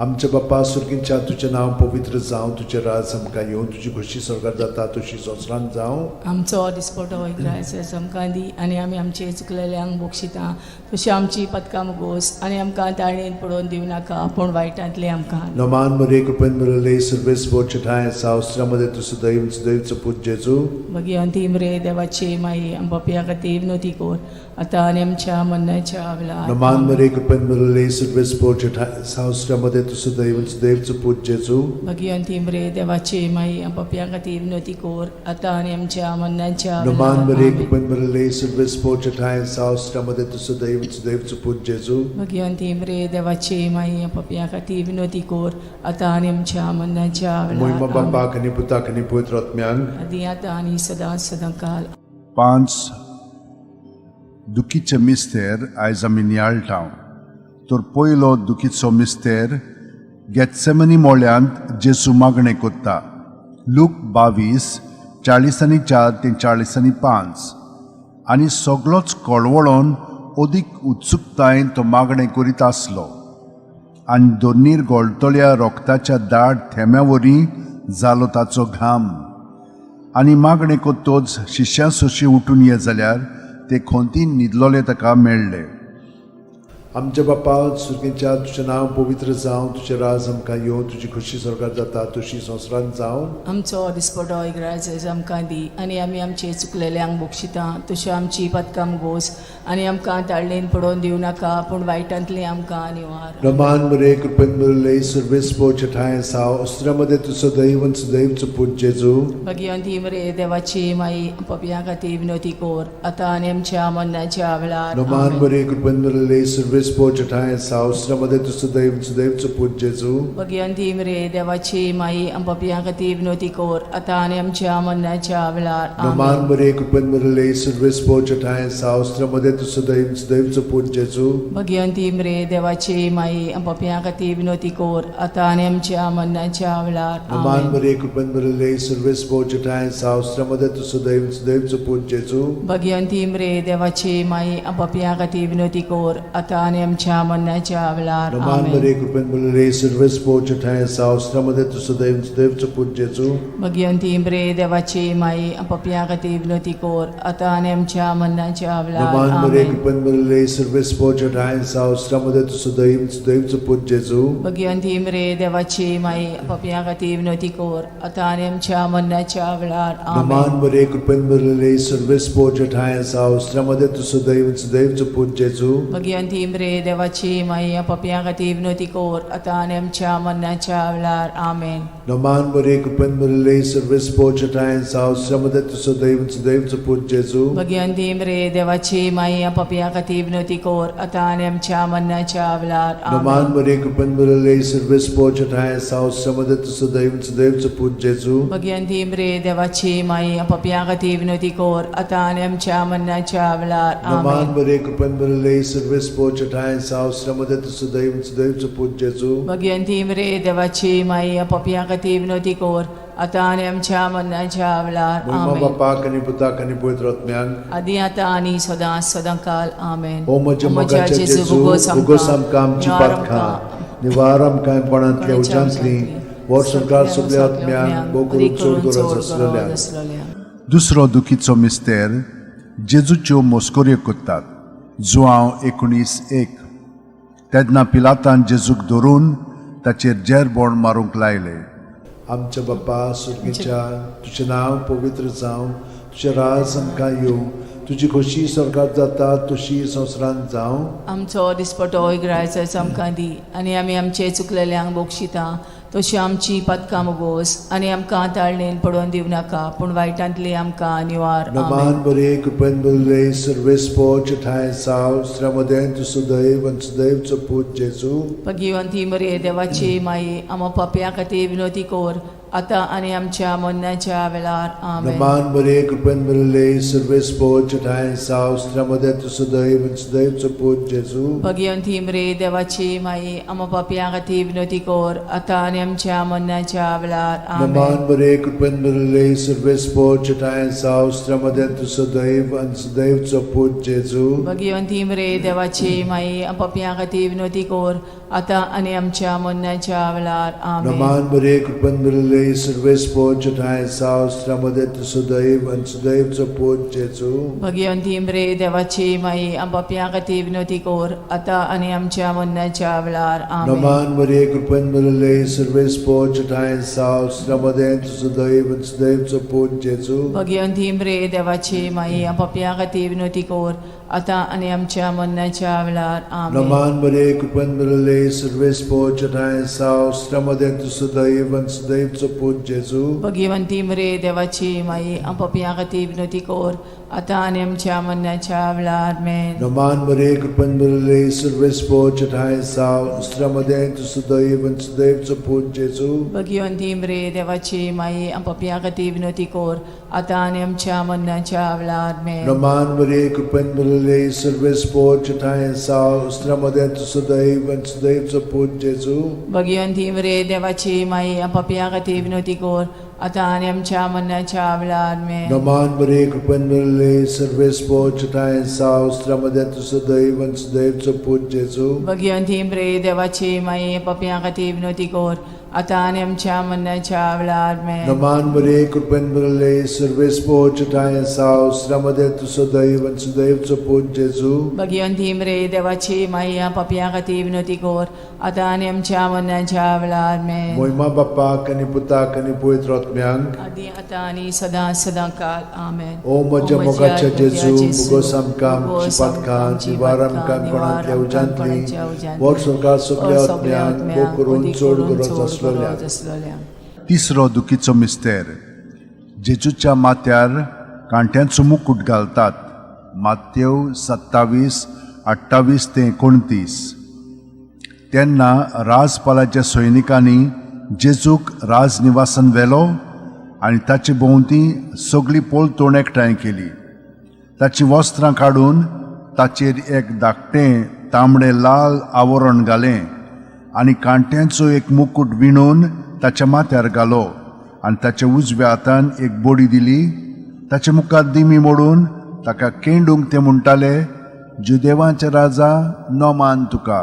[SPEAKER 1] आमच्या बापा सुर्गींच्या, तुजें नांव पवित्र जावं, तुजें राज आमकां येवं, तुजी खोशी स्वर्गार जाता तशी संवसारांत जावं.
[SPEAKER 2] आमचो दिसपटो इग्रायस आमकां दी आनी आमी आमचे चुकलेल्यांक बक्षिता तशी आमची पदकां मुगोस आनी आमकां ताळणेन पडोवन दिवं नाका, पूण वायटांतले आमकां.
[SPEAKER 1] नमान मरे, कृपेन मिळले, सर्वेस बोचे ठाय सावस्त्रामध्ये तू सदैव सदैवचो पूत जेजू.
[SPEAKER 2] भगिवंती मरे देवाची माई, आम पापया खातीर विनवती कर, आतां आनी आमच्या मरणाच्या वेळार.
[SPEAKER 1] नमान मरे, कृपेन मिळले, सर्वेस बोचे ठाय सावस्त्रामध्ये तू सदैव सदैवचो पूत जेजू.
[SPEAKER 2] भगिवंती मरे देवाची माई, आम पापया खातीर विनवती कर, आतां आनी आमच्या मरणाच्या
[SPEAKER 1] नमान
[SPEAKER 2] वेळार.
[SPEAKER 1] मरे,
[SPEAKER 2] आमेन.
[SPEAKER 1] कृपेन मिळले, सर्वेस बोचे ठाय सावस्त्रामध्ये तू सदैव सदैवचो पूत जेजू.
[SPEAKER 2] भगिवंती मरे देवाची माई, आम पापया खातीर विनवती कर, आतां आनी आमच्या मरणाच्या
[SPEAKER 1] मोहिमा
[SPEAKER 2] वेळार. आमेन.
[SPEAKER 1] बापाक आनी पुताक आनी पवित्र आत्म्यांक.
[SPEAKER 2] आदी आतां आनी सदां सदां काल.
[SPEAKER 3] पांच दुखीचे मिस्तेर आयज आमी नियाळटा. तर पयलो दुखीचो मिस्तेर, गेत्सेमनी मोळ्यांत जेजू मागणें कोत्ता. लूक 22, 44 ते 45. आनी सगलोच कळवळोन अदीक उत्सुकतायेन तो मागणें करीत आसलो आनी दोनीर गोळटल्या रोगताच्या दाट थेंब्या वरी जालो ताचो घाम. आनी मागणें कोत्तोच शिश्यां सोशी उठून ये जाल्यार ते खोंतीन न्हिदलोले ताका मेळ्ळे.
[SPEAKER 1] आमच्या बापा सुर्गीच्या, तुजें नांव पवित्र जावं, तुजें राज आमकां येवं, तुजी खोशी स्वर्गार जाता तशी संवसारांत जावं.
[SPEAKER 2] आमचो दिसपटो इग्राज आमकां दी आनी आमी आमचे चुकलेल्यांक बक्षिता तश्यो आमची पदकां गोस आनी आमकां ताळणेन पडोवन दिवं नाका, पूण वायटांतली आमकां निवार.
[SPEAKER 1] रमान मरे, कृपेन मिळले, सर्वेस ठाय साव अस्त्रामध्ये तू सदैव सदैवचो पूत जेजू.
[SPEAKER 2] भगिवंती मरे देवाची माई, पपया खातीर विनवती कोर, आतां आनी आमच्या मरणाच्या वेळार.
[SPEAKER 1] रमान
[SPEAKER 2] आमेन.
[SPEAKER 1] मरे, कृपेन मिळले, सर्वेस ठाय साव अस्त्रामध्ये तू सदैव सदैवचो पूत जेजू.
[SPEAKER 2] भगिवंती मरे देवाची माई, पपया खातीर विनवती कोर, आतां आनी आमच्या मरणाच्या वेळार.
[SPEAKER 1] रमान
[SPEAKER 2] आमेन.
[SPEAKER 1] मरे, कृपेन मिळले, सर्वेस ठाय साव अस्त्रामध्ये तू सदैव सदैवचो पूत जेजू.
[SPEAKER 2] भगिवंती मरे देवाची माई, पपया खातीर विनवती कोर, आतां आनी आमच्या मरणाच्या वेळार.
[SPEAKER 1] रमान
[SPEAKER 2] आमेन.
[SPEAKER 1] मरे, कृपेन मिळले, सर्वेस ठाय साव अस्त्रामध्ये तू सदैव सदैवचो पूत जेजू.
[SPEAKER 2] भगिवंती मरे देवाची माई, पपया खातीर विनवती कोर, आतां आनी आमच्या मरणाच्या वेळार.
[SPEAKER 1] रमान
[SPEAKER 2] आमेन.
[SPEAKER 1] मरे, कृपेन मिळले, सर्वेस ठाय साव अस्त्रामध्ये तू सदैव सदैवचो पूत जेजू.
[SPEAKER 2] भगिवंती मरे देवाची माई, पपया खातीर विनवती कोर, आतां आनी आमच्या मरणाच्या वेळार.
[SPEAKER 1] रमान मरे,
[SPEAKER 2] आमेन.
[SPEAKER 1] कृपेन मिळले, सर्वेस ठाय साव अस्त्रामध्ये तू सदैव सदैवचो पूत जेजू.
[SPEAKER 2] भगिवंती मरे देवाची माई, पपया खातीर विनवती कोर, आतां आनी आमच्या मरणाच्या वेळार.
[SPEAKER 1] रमान
[SPEAKER 2] आमेन.
[SPEAKER 1] मरे, कृपेन मिळले, सर्वेस ठाय साव अस्त्रामध्ये तू सदैव सदैवचो पूत जेजू.
[SPEAKER 2] भगिवंती मरे देवाची माई, पपया खातीर विनवती कोर, आतां आनी आमच्या मरणाच्या वेळार. आमेन.
[SPEAKER 1] रमान मरे, कृपेन मिळले, सर्वेस ठाय साव अस्त्रामध्ये तू सदैव सदैवचो पूत जेजू.
[SPEAKER 2] भगिवंती मरे देवाची माई, पपया खातीर विनवती कोर, आतां आनी आमच्या मरणाच्या वेळार.
[SPEAKER 1] रमान
[SPEAKER 2] आमेन.
[SPEAKER 1] मरे, कृपेन मिळले, सर्वेस ठाय साव अस्त्रामध्ये तू सदैव सदैवचो पूत जेजू.
[SPEAKER 2] भगिवंती मरे देवाची माई, पपया खातीर विनवती कोर, आतां आनी आमच्या मरणाच्या वेळार.
[SPEAKER 1] रमान
[SPEAKER 2] आमेन.
[SPEAKER 1] मरे, कृपेन मिळले, सर्वेस ठाय साव अस्त्रामध्ये तू सदैव सदैवचो पूत जेजू.
[SPEAKER 2] भगिवंती मरे देवाची माई, पपया खातीर विनवती कोर, आतां आनी आमच्या मरणाच्या वेळार.
[SPEAKER 1] महिमा
[SPEAKER 2] आमेन.
[SPEAKER 1] बापाक आनी पुताक आनी पवित्र आत्म्याक.
[SPEAKER 2] आदी आतां आनी सदां सदां काल. आमेन.
[SPEAKER 1] ओ म्हज्या मोगाच्या जेजू, उगोस आमकां आमची पातकां, निवार आमकां कोणांतल्या उज्यांतली, वर्स संवसार सगल्या आत्म्यांक, भोव करून चड गरज आसलेल्या.
[SPEAKER 3] दुसरो दुखीचो मिस्तेर, जेजूच्यो मोस्कोऱ्यो कोत्तात. जुआंव 19:1. तेन्ना पिलातान जेजूक धरून ताचेर जेरबोण मारूंक लायले.
[SPEAKER 1] आमच्या बाप्पा सुर्गीच्या, तुजें नांव पवित्र जावं, तुजें राज आमकां येवं, तुजी खोशी स्वर्गात जाता तशी संवसारांत जावं.
[SPEAKER 2] आमचो दिसपटो इगरायचो आमकां दी आनी आमी आमचे चुकलेल्यांक बक्षिता तशी आमची पदकां मुगोस आनी आमकां ताळणेन पडोवन दिवनाका, पूण वायटांतली आमकां निवार. आमेन.
[SPEAKER 1] नमान बरे, कृपेन भरिल्ले, सर्वेस्पोच ठांय साव, स्त्र्यामदें तूं सुदैव आनी सुदैवचो पूत जेजू.
[SPEAKER 2] भगिवंती मरे, देवाची माई, आमा पापया खातीर विनोती कोर, आतां आनी आमच्या मरणाच्या वेळार. आमेन.
[SPEAKER 1] नमान बरे, कृपेन भरिल्ले, सर्वेस्पोच ठांय साव, स्त्र्यामदें तूं सुदैव आनी सुदैवचो पूत जेजू.
[SPEAKER 2] भगिवंती मरे, देवाची माई, आमा पापया खातीर विनोती कोर, आतां आनी आमच्या मरणाच्या वेळार. आमेन.
[SPEAKER 1] नमान बरे, कृपेन भरिल्ले, सर्वेस्पोच ठांय साव, स्त्र्यामदें तूं सुदैव आनी सुदैवचो पूत जेजू.
[SPEAKER 2] भगिवंती मरे, देवाची माई, पापया खातीर विनोती कोर, आतां आनी आमच्या मरणाच्या वेळार. आमेन.
[SPEAKER 1] नमान बरे, कृपेन भरिल्ले, सर्वेस्पोच ठांय साव, स्त्र्यामदें तूं सुदैव आनी सुदैवचो पूत जेजू.
[SPEAKER 2] भगिवंती मरे, देवाची माई, पापया खातीर विनोती कोर, आतां आनी आमच्या मरणाच्या वेळार. आमेन.
[SPEAKER 1] नमान मरिये, कृपेन भरिल्ले, सर्वेस्पोच ठांय साव, स्त्र्यामदें तूं सुदैव आनी सुदैवचो पूत जेजू.
[SPEAKER 2] भगिवंती मरे, देवाची माई, पापया खातीर विनोती कोर, आतां आनी आमच्या मरणाच्या वेळार. आमेन.
[SPEAKER 1] नमान मरिये, कृपेन भरिल्ले, सर्वेस्पोच ठांय साव, स्त्र्यामदें तूं सुदैव आनी सुदैवचो पूत जेजू.
[SPEAKER 2] भगिवंती मरे, देवाची माई, पापया खातीर विनोती कोर, आतां आनी आमच्या मरणाच्या वेळार. आमेन.
[SPEAKER 1] नमान मरिये, कृपेन भरिल्ले, सर्वेस्पोच ठांय साव, स्त्र्यामदें तूं सुदैव आनी सुदैवचो पूत जेजू.
[SPEAKER 2] भगिवंती मरे, देवाची माई, पापया खातीर विनोती कोर, आतां आनी आमच्या मरणाच्या वेळार. आमेन.
[SPEAKER 1] नमान मरिये, कृपेन भरिल्ले, सर्वेस्पोच ठांय साव, स्त्र्यामदें तूं सुदैव आनी सुदैवचो पूत जेजू.
[SPEAKER 2] भगिवंती मरे, देवाची माई, पापया खातीर विनोती कोर, आतां आनी आमच्या मरणाच्या वेळार. आमेन.
[SPEAKER 1] नमान मरिये, कृपेन भरिल्ले, सर्वेस्पोच ठांय साव, स्त्र्यामदें तूं सुदैव आनी सुदैवचो पूत जेजू.
[SPEAKER 2] भगिवंती मरे, देवाची माई, पापया खातीर विनोती कोर, आतां आनी आमच्या मरणाच्या वेळार. आमेन.
[SPEAKER 1] नमान मरिये, कृपेन भरिल्ले, सर्वेस्पोच ठांय साव, स्त्र्यामदें तूं सुदैव आनी सुदैवचो पूत जेजू.
[SPEAKER 2] भगिवंती मरे, देवाची माई, पापया खातीर विनोती कोर, आतां आनी आमच्या मरणाच्या वेळार. आमेन.
[SPEAKER 1] मोहिमा बाप्पाक आनी पुताक आनी पवित्र आत्म्यांक,
[SPEAKER 2] आदी आतां आनी सदां सदां काल. आमेन.
[SPEAKER 1] ओ म्हज्या मोगाच्या जेजू, मुगोस आमकां आमची पातकां निवार आमकां कोणांतल्या उज्यांतली, वर सरकार सगल्या आत्म्यांक भोग करून चड गरज आसलोल्या.
[SPEAKER 3] तिसरो दुखीचो मिस्तेर. जेजूच्या माथ्यार कांट्यांचो मुकूट घालतात. मातेव 27 28 ते 29. तेन्ना राजपालाच्या सैनिकांनी जेजूक राजनिवासान व्हेलो आनी ताचे भोंवती सगळी पलतोण एकठांय केली. ताचीं वस्त्रां काडून ताचेर एक धाकटें तांबडें लाल आवरण घालें आनी कांट्यांचो एक मुकूट विणून ताच्या माथ्यार घालो आनी ताच्या उजव्या हातान एक बडी दिली. ताच्या मुखार दिमी मोडून ताका केंडूंक ते म्हणटाले, जुदेवांचे राजा, नमान तुका.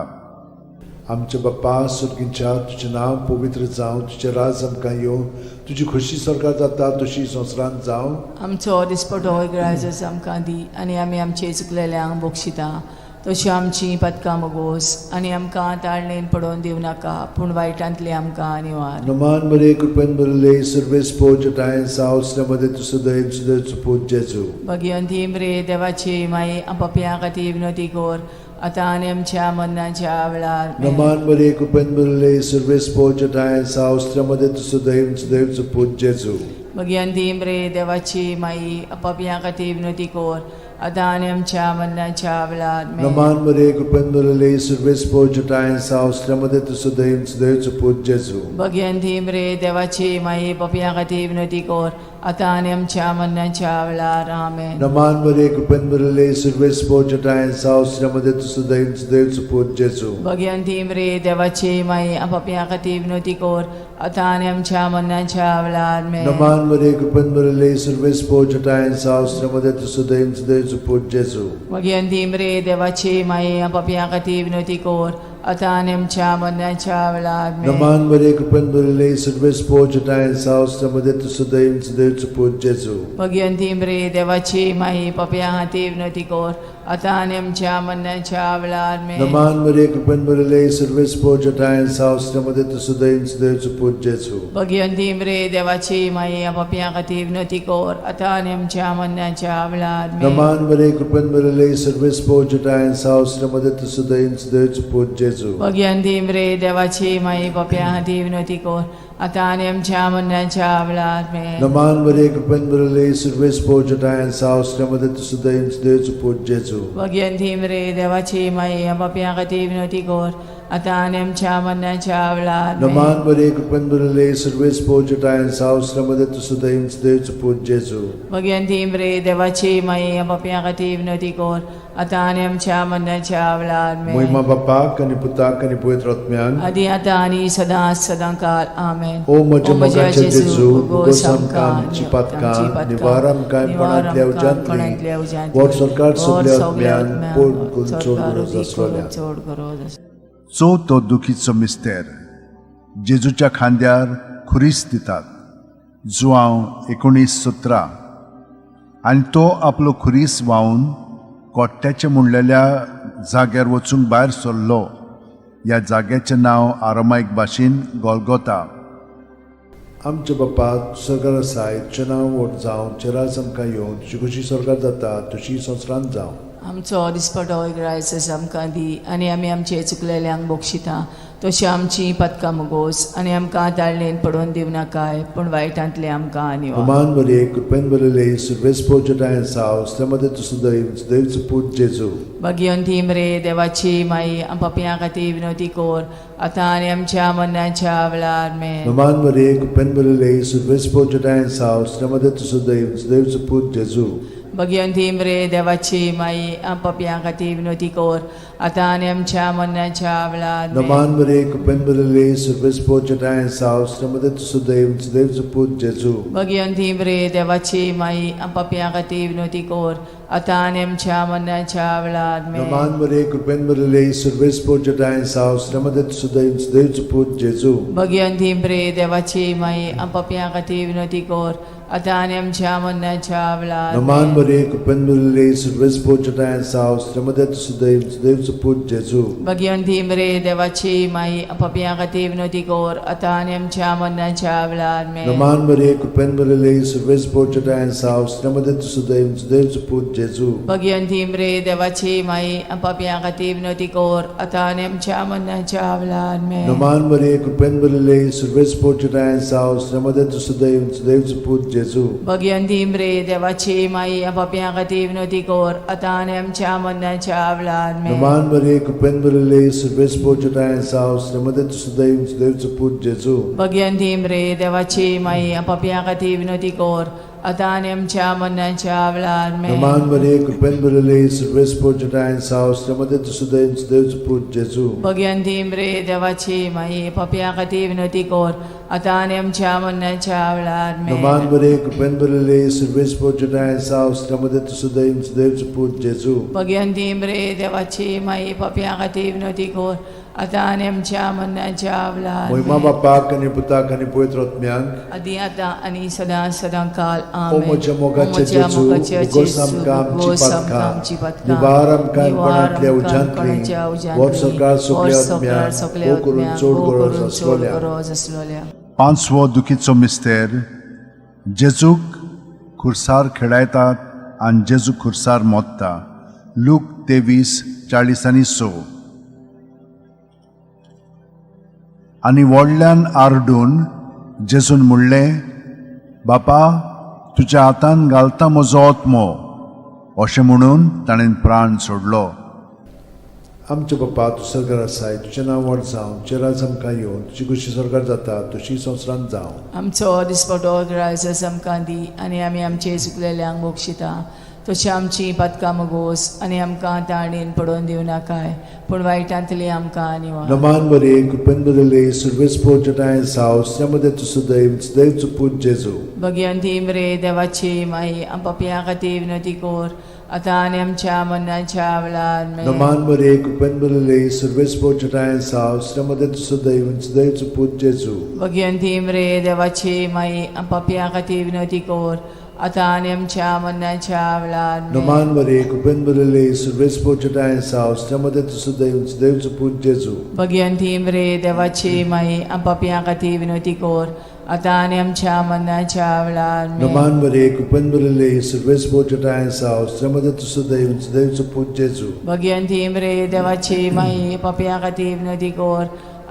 [SPEAKER 1] आमच्या बाप्पा सुर्गींच्या, तुजें नांव पवित्र जावं, तुजें राज आमकां येवं, तुजी खोशी स्वर्गात जाता तशी संवसारांत जावं.
[SPEAKER 2] आमचो दिसपटो इगराजच आमकां दी आनी आमी आमचे चुकलेल्यांक बक्षिता तशी आमची पदकां मगोस आनी आमकां ताळणेन पडोवन दिवनाका, पूण वायटांतली आमकां निवार.
[SPEAKER 1] नमान मरिये, कृपेन भरिल्ले, सर्वेस्पोच ठांय साव, स्त्र्यामदें तूं सुदैव सुदैवचो पूत जेजू.
[SPEAKER 2] भगिवंती मरे, देवाची माई, पापया खातीर विनोती कोर, आतां आनी आमच्या मरणाच्या वेळार. आमेन.
[SPEAKER 1] नमान मरिये, कृपेन भरिल्ले, सर्वेस्पोच ठांय साव, स्त्र्यामदें तूं सुदैव सुदैवचो पूत जेजू.
[SPEAKER 2] भगिवंती मरे, देवाची माई, पापया खातीर विनोती कोर, आतां आनी आमच्या मरणाच्या वेळार. आमेन.
[SPEAKER 1] नमान मरिये, कृपेन भरिल्ले, सर्वेस्पोच ठांय साव, स्त्र्यामदें तूं सुदैव सुदैवचो पूत जेजू.
[SPEAKER 2] भगिवंती मरे, देवाची माई, पापया खातीर विनोती कोर, आतां आनी आमच्या मरणाच्या वेळार. आमेन.
[SPEAKER 1] नमान मरिये, कृपेन भरिल्ले, सर्वेस्पोच ठांय साव, स्त्र्यामदें तूं सुदैव सुदैवचो पूत जेजू.
[SPEAKER 2] भगिवंती मरे, देवाची माई, पापया खातीर विनोती कोर, आतां आनी आमच्या मरणाच्या वेळार. आमेन.
[SPEAKER 1] नमान मरिये, कृपेन भरिल्ले, सर्वेस्पोच ठांय साव, स्त्र्यामदें तूं सुदैव सुदैवचो पूत जेजू.
[SPEAKER 2] भगिवंती मरे, देवाची माई, पापया खातीर विनोती कोर, आतां आनी आमच्या मरणाच्या वेळार आमेन.
[SPEAKER 1] नमान मरे कृपेन भरिल्ले सर्वेस्पोर जटायन सावस मध्ये तूं सदैव सदैवचो पूत जेजू.
[SPEAKER 2] भगवंती रे देवाची माई पापया खातीर विनवती कर आतां आनी आमच्या मरणाच्या वेळार आमेन.
[SPEAKER 1] नमान मरे कृपेन भरिल्ले सर्वेस्पोर जटायन सावस मध्ये तूं सदैव सदैवचो पूत जेजू.
[SPEAKER 2] भगवंती रे देवाची माई पापया खातीर विनवती कर आतां आनी आमच्या मरणाच्या वेळार आमेन.
[SPEAKER 1] नमान मरे कृपेन भरिल्ले सर्वेस्पोर जटायन सावस मध्ये तूं सदैव सदैवचो पूत जेजू.
[SPEAKER 2] भगवंती रे देवाची माई पापया खातीर विनवती कर आतां आनी आमच्या मरणाच्या वेळार आमेन.
[SPEAKER 1] नमान मरे कृपेन भरिल्ले सर्वेस्पोर जटायन सावस मध्ये तूं सदैव सदैवचो पूत जेजू.
[SPEAKER 2] भगवंती रे देवाची माई पापया खातीर विनवती कर आतां आनी आमच्या मरणाच्या वेळार आमेन.
[SPEAKER 1] नमान मरे कृपेन भरिल्ले सर्वेस्पोर जटायन सावस मध्ये तूं सदैव सदैवचो पूत जेजू.
[SPEAKER 2] भगवंती रे देवाची माई पापया खातीर विनवती कर आतां आनी आमच्या मरणाच्या वेळार आमेन.
[SPEAKER 1] मोहिमा बापाक आनी पुताक आनी पवित्र आत्म्याक
[SPEAKER 2] आदी आतां आनी सदां सदां काल आमेन.
[SPEAKER 1] ओ म्हज्या मोगाच्या जेजू, उगोस आमकां आमची पातकां, निवार आमकां कोणांतल्या उज्यांतली, व्हड सरकार सगल्या आत्म्यान पोट करून चड गरज आसलोल्या.
[SPEAKER 2] चड गरज आसलोल्या.
[SPEAKER 3] चवथो दुखीचो मिस्तेर जेजूच्या खांद्यार खुरीस दितात जुआंव 19:17. आनी तो आपलो खुरीस व्हांवन कोट्ट्याचे म्हणलेल्या जाग्यार वचूंक भायर सरलो. ह्या जाग्याचें नांव आरामायक भाशेन गोलगोता.
[SPEAKER 1] आमच्या बापा सरकार आसाय, तुजें नांव व्हड जावं, तुजें राज आमकां येवं, तुजी खुशी सरकार जाता तशी संवसारांत जावं.
[SPEAKER 2] आमचो दिसपटो इग्रायस आमकां दी आनी आमी आमचे चुकलेल्यांक बक्षिता तशी आमची पदकां मुगोस आनी आमकां ताळणेन पडोवन दिवनाकाय पूण वायटांतले आमकां निवार.
[SPEAKER 1] नमान मरे कृपेन भरिल्ले सर्वेस्पोर जटायन सावस मध्ये तूं सदैव सदैवचो पूत जेजू.
[SPEAKER 2] भगवंती मरे देवाची माई पापयां खातीर विनवती कर आतां आनी आमच्या मरणाच्या वेळार आमेन.
[SPEAKER 1] नमान मरे कृपेन भरिल्ले सर्वेस्पोर जटायन सावस मध्ये तूं सदैव सदैवचो पूत जेजू.
[SPEAKER 2] भगवंती मरे देवाची माई पापयां खातीर विनवती कर आतां आनी आमच्या मरणाच्या वेळार आमेन.
[SPEAKER 1] नमान मरे कृपेन भरिल्ले सर्वेस्पोर जटायन सावस मध्ये तूं सदैव सदैवचो पूत जेजू.
[SPEAKER 2] भगवंती मरे देवाची माई पापयां खातीर विनवती कर आतां आनी आमच्या मरणाच्या वेळार आमेन.
[SPEAKER 1] नमान मरे कृपेन भरिल्ले सर्वेस्पोर जटायन सावस मध्ये तूं सदैव सदैवचो पूत जेजू.
[SPEAKER 2] भगवंती मरे देवाची माई पापयां खातीर विनवती कर आतां आनी आमच्या मरणाच्या वेळार
[SPEAKER 1] नमान
[SPEAKER 2] आमेन.
[SPEAKER 1] मरे कृपेन भरिल्ले सर्वेस्पोर जटायन सावस मध्ये तूं सदैव सदैवचो पूत जेजू.
[SPEAKER 2] भगवंती मरे देवाची माई पापयां खातीर विनवती कर आतां आनी आमच्या मरणाच्या वेळार आमेन.
[SPEAKER 1] नमान मरे कृपेन भरिल्ले सर्वेस्पोर जटायन सावस मध्ये तूं सदैव सदैवचो पूत जेजू.
[SPEAKER 2] भगवंती मरे देवाची माई पापयां खातीर विनवती कर आतां आनी आमच्या मरणाच्या वेळार आमेन.
[SPEAKER 1] नमान मरे कृपेन भरिल्ले सर्वेस्पोर जटायन सावस मध्ये तूं सदैव सदैवचो पूत जेजू.
[SPEAKER 2] भगवंती मरे देवाची माई पापयां खातीर विनवती कर आतां आनी आमच्या मरणाच्या वेळार आमेन.
[SPEAKER 1] नमान मरे कृपेन भरिल्ले सर्वेस्पोर जटायन सावस मध्ये तूं सदैव सदैवचो पूत जेजू.
[SPEAKER 2] भगवंती मरे देवाची माई पापयां खातीर विनवती कर आतां आनी आमच्या मरणाच्या वेळार आमेन.
[SPEAKER 1] नमान मरे कृपेन भरिल्ले सर्वेस्पोर जटायन सावस मध्ये तूं सदैव सदैवचो पूत जेजू.
[SPEAKER 2] भगवंती मरे देवाची माई पापयां खातीर विनवती कर आतां आनी आमच्या मरणाच्या वेळार आमेन.
[SPEAKER 1] नमान मरे कृपेन भरिल्ले सर्वेस्पोर जटायन सावस मध्ये तूं सदैव सदैवचो पूत जेजू.
[SPEAKER 2] भगवंती मरे देवाची माई पापयां खातीर विनवती कर आतां आनी आमच्या मरणाच्या वेळार
[SPEAKER 1] मोहिमा
[SPEAKER 2] आमेन.
[SPEAKER 1] बापाक आनी पुताक आनी पवित्र आत्म्याक
[SPEAKER 2] आदी आतां आनी सदां सदां काल
[SPEAKER 1] ओ
[SPEAKER 2] आमेन.
[SPEAKER 1] म्हज्या मोगाच्या
[SPEAKER 2] ओ म्हज्या
[SPEAKER 1] जेजू,
[SPEAKER 2] मोगाच्या
[SPEAKER 1] उगोस
[SPEAKER 2] जेजू,
[SPEAKER 1] आमकां आमची
[SPEAKER 2] उगोस आमकां
[SPEAKER 1] पातकां,
[SPEAKER 2] आमची पातकां,
[SPEAKER 1] निवार आमकां
[SPEAKER 2] निवार
[SPEAKER 1] कोणांतल्या
[SPEAKER 2] आमकां
[SPEAKER 1] उज्यांतली,
[SPEAKER 2] कोणाच्या उज्यांतली,
[SPEAKER 1] व्हड सरकार सगल्या
[SPEAKER 2] व्हड सरकार
[SPEAKER 1] आत्म्याक,
[SPEAKER 2] सगल्या
[SPEAKER 1] भोव करून
[SPEAKER 2] आत्म्याक,
[SPEAKER 1] चड
[SPEAKER 2] भोव
[SPEAKER 1] गरज
[SPEAKER 2] करून चड
[SPEAKER 1] आसलोल्या.
[SPEAKER 2] गरज आसलोल्या.
[SPEAKER 3] पांचवो दुखीचो मिस्तेर जेजूक खुर्सार खेळायतात आनी जेजू खुर्सार मोत्ता. लूक 23:46. आनी व्हडल्यान आरडून जेजून म्हणलें, बापा तुज्या हातान घालता म्हजो आत्मो. अशें म्हणून ताणें प्राण सोडलो.
[SPEAKER 1] आमच्या बापा तूं सरकार आसाय, तुजें नांव व्हड जावं, तुजें राज आमकां येवं, तुजी खुशी सरकार जाता तशी संवसारांत जावं.
[SPEAKER 2] आमचो दिसपटो ग्रायस आमकां दी आनी आमी आमचे चुकलेल्यांक बक्षिता तशी आमची पातकां मगोस आनी आमकां ताणेन पडोवन दिवं नाकाय पूण वायटांतली आमकां निवार.
[SPEAKER 1] नमान बरे कृपेन बरले सर्वेस्पोर जटाय साव श्रमदे तूं सदैव सदैव पूत जेजू.
[SPEAKER 2] भगवंती मरे देवाची माई आम पापयां खातीर विनवती कर आतां आनी आमच्या मरणाच्या वेळार आमेन.
[SPEAKER 1] नमान बरे कृपेन बरले सर्वेस्पोर जटाय साव श्रमदे तूं सदैव सदैव पूत जेजू.
[SPEAKER 2] भगवंती मरे देवाची माई आम पापयां खातीर विनवती कर आतां आनी आमच्या मरणाच्या वेळार आमेन.
[SPEAKER 1] नमान बरे कृपेन बरले सर्वेस्पोर जटाय साव श्रमदे तूं सदैव सदैव पूत जेजू.
[SPEAKER 2] भगवंती मरे देवाची माई आम पापयां खातीर विनवती कर आतां आनी आमच्या मरणाच्या वेळार आमेन.
[SPEAKER 1] नमान बरे कृपेन बरले सर्वेस्पोर जटाय साव श्रमदे तूं सदैव सदैव पूत जेजू.
[SPEAKER 2] भगवंती मरे देवाची माई पापयां खातीर विनवती कर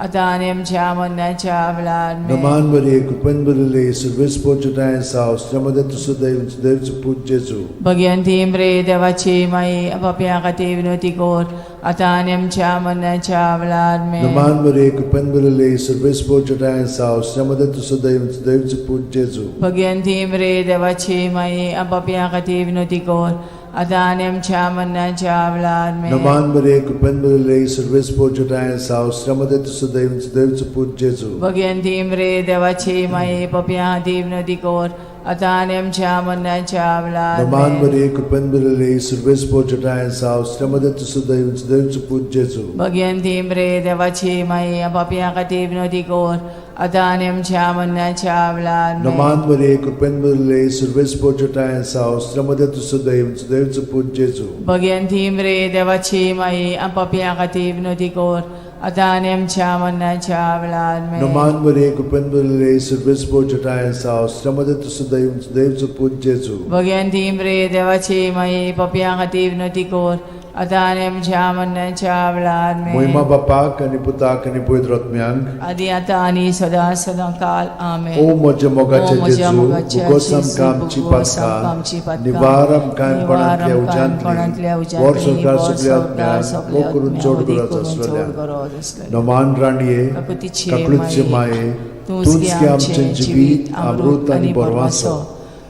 [SPEAKER 2] आतां आनी आमच्या मरणाच्या वेळार आमेन.
[SPEAKER 1] नमान बरे कृपेन बरले सर्वेस्पोर जटाय साव श्रमदे तूं सदैव सदैव पूत जेजू.
[SPEAKER 2] भगवंती मरे देवाची माई पापयां खातीर विनवती कर आतां आनी आमच्या मरणाच्या वेळार आमेन.
[SPEAKER 1] नमान बरे कृपेन बरले सर्वेस्पोर जटाय साव श्रमदे तूं सदैव सदैव पूत जेजू.
[SPEAKER 2] भगवंती मरे देवाची माई पापयां खातीर विनवती कर आतां आनी आमच्या मरणाच्या वेळार आमेन.
[SPEAKER 1] नमान बरे कृपेन बरले सर्वेस्पोर जटाय साव श्रमदे तूं सदैव सदैव पूत जेजू.
[SPEAKER 2] भगवंती मरे देवाची माई पापयां खातीर विनवती कर आतां आनी आमच्या मरणाच्या वेळार
[SPEAKER 1] नमान
[SPEAKER 2] आमेन.
[SPEAKER 1] बरे कृपेन बरले सर्वेस्पोर जटाय साव श्रमदे तूं सदैव सदैव पूत जेजू.
[SPEAKER 2] भगवंती मरे देवाची माई पापयां खातीर विनवती कर आतां आनी आमच्या मरणाच्या वेळार आमेन.
[SPEAKER 1] नमान बरे कृपेन बरले सर्वेस्पोर जटाय साव श्रमदे तूं सदैव सदैव पूत जेजू.
[SPEAKER 2] भगवंती मरे देवाची माई पापयां खातीर विनवती कर आतां आनी आमच्या मरणाच्या वेळार आमेन.
[SPEAKER 1] नमान बरे कृपेन बरले सर्वेस्पोर जटाय साव श्रमदे तूं सदैव सदैव पूत जेजू.
[SPEAKER 2] भगवंती मरे देवाची माई पापयां खातीर विनवती कर आतां आनी आमच्या मरणाच्या वेळार आमेन.
[SPEAKER 1] मोहिमा बापाक आनी पुताक आनी पवित्र आत्म्यांक
[SPEAKER 2] आदी आतां आनी सदां सदां काल आमेन.
[SPEAKER 1] ओ म्हज्या मोगाचे
[SPEAKER 2] ओ म्हज्या
[SPEAKER 1] जेजू
[SPEAKER 2] मोगाचे
[SPEAKER 1] भुगोस
[SPEAKER 2] जेजू,
[SPEAKER 1] आमकां आमची
[SPEAKER 2] भुगोस आमकां आमची
[SPEAKER 1] पातकां
[SPEAKER 2] पातकां,
[SPEAKER 1] निवार आमकां
[SPEAKER 2] निवार
[SPEAKER 1] कोणांतल्या
[SPEAKER 2] आमकां कोणांतल्या
[SPEAKER 1] उज्यांतली
[SPEAKER 2] उज्यांतली,
[SPEAKER 1] वर संवसार
[SPEAKER 2] वर
[SPEAKER 1] सगल्या
[SPEAKER 2] संवसार
[SPEAKER 1] आत्म्यांक
[SPEAKER 2] सगल्या
[SPEAKER 1] मोग करून
[SPEAKER 2] आत्म्यांक,
[SPEAKER 1] चड
[SPEAKER 2] मोग
[SPEAKER 1] गरज
[SPEAKER 2] करून चड
[SPEAKER 1] आसलेल्या
[SPEAKER 2] गरज आसलेल्या.
[SPEAKER 1] नमान राणये
[SPEAKER 2] काकुतीचे
[SPEAKER 1] काकळूतचे
[SPEAKER 2] माये,
[SPEAKER 1] माये
[SPEAKER 2] तूंच
[SPEAKER 1] तूंच
[SPEAKER 2] गे
[SPEAKER 1] गे
[SPEAKER 2] आमचें
[SPEAKER 1] आमचें
[SPEAKER 2] जिवीत
[SPEAKER 1] जिवीत अमृत आनी बरवासो.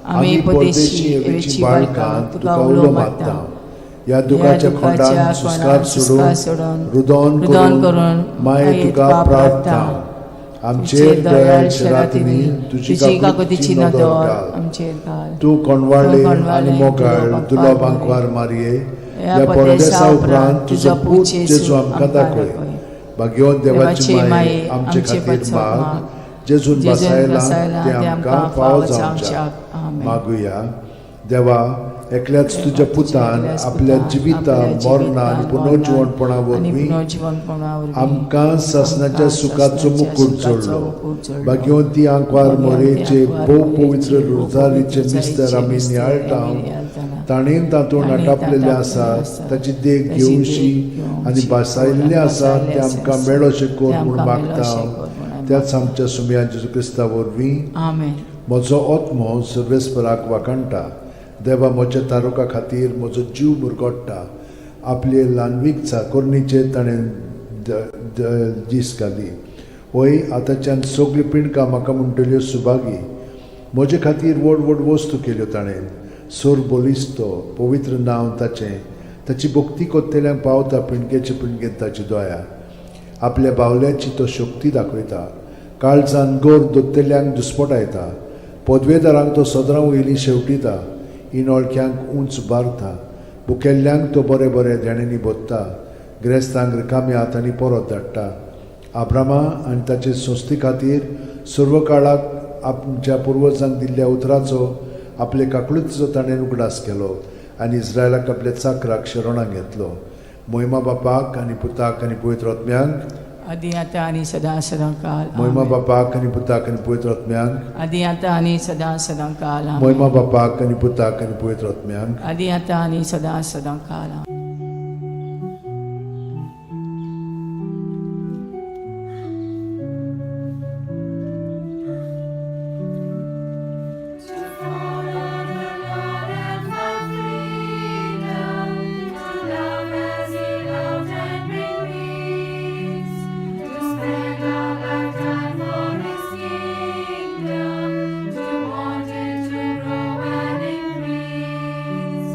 [SPEAKER 2] आमी परदेशी एवेची बाळकां तुका उलो मारता.
[SPEAKER 1] ह्या दुखाच्या खोंडान सुस्कार सोडून रुदोन
[SPEAKER 2] रुदन
[SPEAKER 1] करून
[SPEAKER 2] करून
[SPEAKER 1] माये तुका प्रार्थना आमचेर दयाळ शरातींनी तुजी
[SPEAKER 2] तुजी
[SPEAKER 1] काकुतीची
[SPEAKER 2] काकुतीची
[SPEAKER 1] नदर
[SPEAKER 2] नदर
[SPEAKER 1] घाल.
[SPEAKER 2] आमचेर घाल.
[SPEAKER 1] तूं कोणवाळे
[SPEAKER 2] तूं
[SPEAKER 1] आनी
[SPEAKER 2] कोणवाळे,
[SPEAKER 1] मोगाळ
[SPEAKER 2] दुलोबांक
[SPEAKER 1] दुलोबांकवार मारये
[SPEAKER 2] ह्या
[SPEAKER 1] ह्या
[SPEAKER 2] परदेसा
[SPEAKER 1] परदेसा
[SPEAKER 2] उपरांत
[SPEAKER 1] उपरांत
[SPEAKER 2] तुजो
[SPEAKER 1] तुजो
[SPEAKER 2] पूत
[SPEAKER 1] पूत
[SPEAKER 2] जेजू
[SPEAKER 1] जेजू आमकां
[SPEAKER 2] आमकां
[SPEAKER 1] दाखय.
[SPEAKER 2] दाखय.
[SPEAKER 1] भाग्यवंत देवाची
[SPEAKER 2] देवाची
[SPEAKER 1] माये
[SPEAKER 2] माये
[SPEAKER 1] आमचे
[SPEAKER 2] आमचे
[SPEAKER 1] खातीर
[SPEAKER 2] पासत
[SPEAKER 1] माग
[SPEAKER 2] माग.
[SPEAKER 1] जेजून
[SPEAKER 2] जेजून
[SPEAKER 1] बसायला
[SPEAKER 2] बसायला
[SPEAKER 1] ते आमकां फावो जावच्याक.
[SPEAKER 2] आमेन.
[SPEAKER 1] मागुया. देवा एकल्याच तुज्या पुतान
[SPEAKER 2] एकल्याच
[SPEAKER 1] आपल्या
[SPEAKER 2] पुतान
[SPEAKER 1] जिविता
[SPEAKER 2] आपल्या
[SPEAKER 1] मरणा आनी
[SPEAKER 2] जिवितान,
[SPEAKER 1] पुनर्जिवणपणा
[SPEAKER 2] आनी
[SPEAKER 1] वरवीं
[SPEAKER 2] पुनर्जिवणपणा वरवीं
[SPEAKER 1] आमकां सासणाच्या
[SPEAKER 2] आमकां
[SPEAKER 1] सुखाचो
[SPEAKER 2] सासणाच्या
[SPEAKER 1] मुकूट
[SPEAKER 2] सुखाचो
[SPEAKER 1] जोडलो.
[SPEAKER 2] मुकूट जोडलो.
[SPEAKER 1] भाग्यवंती आंकवार
[SPEAKER 2] भाग्यवंती
[SPEAKER 1] मोरेचे
[SPEAKER 2] आंकवार
[SPEAKER 1] भोव
[SPEAKER 2] मोरेचे
[SPEAKER 1] पवित्र
[SPEAKER 2] भोव
[SPEAKER 1] रोजारीचे
[SPEAKER 2] पवित्र
[SPEAKER 1] मिस्तर आमी
[SPEAKER 2] रोजारीचे
[SPEAKER 1] नियाळटा
[SPEAKER 2] मिस्तर आमी नियाळटाना.
[SPEAKER 1] ताणें तातूंत
[SPEAKER 2] ताणें
[SPEAKER 1] नाटापलेलें
[SPEAKER 2] तातूंत
[SPEAKER 1] आसा
[SPEAKER 2] आसा.
[SPEAKER 1] ताची देख
[SPEAKER 2] ताची देख
[SPEAKER 1] घेवशी
[SPEAKER 2] घेवशी
[SPEAKER 1] आनी भासायल्लें आसा
[SPEAKER 2] भासायल्लें
[SPEAKER 1] तें आमकां
[SPEAKER 2] आसा.
[SPEAKER 1] मेळोशें कर
[SPEAKER 2] तें
[SPEAKER 1] म्हूण
[SPEAKER 2] आमकां
[SPEAKER 1] मागता
[SPEAKER 2] मेळोशें कर म्हूण आमी
[SPEAKER 1] त्याच आमच्या सुमया जेजू क्रिस्ता वरवीं.
[SPEAKER 2] आमेन.
[SPEAKER 1] म्हजो आत्मो सर्वेस्पराक वाखाणटा. देवा म्हज्या तारुका खातीर म्हजो जीव मुरगोट्टा. आपले ल्हानवीक चाकोरणीचेर ताणें दीस घाली. वय आतांच्यान सगळीं पिंडकां म्हाका म्हणटल्यो सुभागी. म्हजे खातीर व्हड व्हड वस्तू केल्यो ताणें. सोर बलिस्तो पवित्र नांव ताचें. ताची भक्ती कोत्तेल्यांक पावता पिंडकेचे पिंडकेन ताची दया. आपल्या बावल्याची तो शक्ती दाखयता. काळजान गोर दोत्तेल्यांक दुस्पटायता. पदवेदारांक तो सदरां वयली शेवटिता. इनोळख्यांक उंच बारता. भुकेल्ल्यांक तो बरें बरें देण्यांनी भोत्ता. गिरेस्तांक रिकाम्या हातांनी परत धाडटा. आब्रामा आनी ताचे संस्थे खातीर सर्व काळाक आमच्या पुर्वजांक दिल्ल्या उतराचो आपले काकळुतीचो ताणें उगडास केलो आनी इस्रायलाक आपल्या चाकराक शरणाक घेतलो. मोहिमा बापाक आनी पुताक आनी पवित्र आत्म्यांक.
[SPEAKER 2] आदी आतां आनी सदां सदां काल
[SPEAKER 1] मोहिमा
[SPEAKER 2] आमेन.
[SPEAKER 1] बापाक आनी पुताक आनी पवित्र आत्म्यांक.
[SPEAKER 2] आदी आतां आनी सदां सदां काल आमेन.
[SPEAKER 1] मोहिमा बापाक आनी पुताक आनी पवित्र आत्म्यांक.
[SPEAKER 2] आदी आतां आनी सदां सदां काल आमेन.
[SPEAKER 4] To follow the Lord and find freedom, to love as He loved and bring peace, to spend our lifetime for His kingdom, to want it to grow and increase.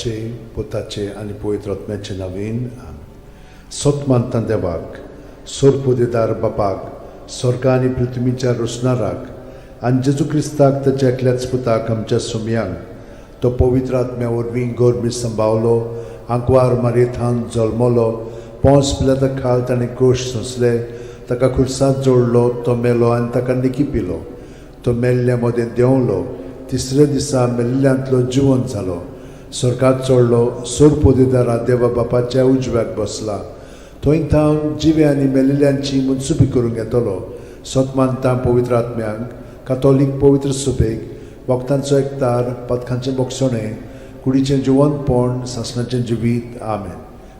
[SPEAKER 1] बापाचे, पुताचे आनी पवित्र आत्म्याचे नवीन. सत मानता देवाक, सोरपुदेदार बापाक, स्वर्गा आनी पृथ्वीच्या रोसणाराक, आनी जेजू क्रिस्ताक, ताच्या एकल्याच पुताक, आमच्या सुमयांक, तो पवित्र आत्म्या वरवीं गोरमी संभावलो, आंकवार मारयेथान जल्मलो, पोंस पिलाता खाल ताणें कोश सोंसले, ताका खुर्सात जोडलो, तो मेलो आनी ताका निकी पिलो, तो मेल्ल्या मदें देंवलो, तिसऱ्या दिसा मेल्ल्यांतलो जिवन जालो, स्वर्गात चडलो, सोरपोदेदारा देवा बापाच्या उजव्याक बसला, थंय थावन जिवे आनी मेल्ल्यांची मनसुबी करूंक येतलो. सत मानता पवित्र आत्म्यांक, कातोलीक पवित्र सुबेक, वखदांचो एकतार, पदकांचें बोगसणें, कुडीचें जिवनपण, सासणाचें जिवीत. आमेन.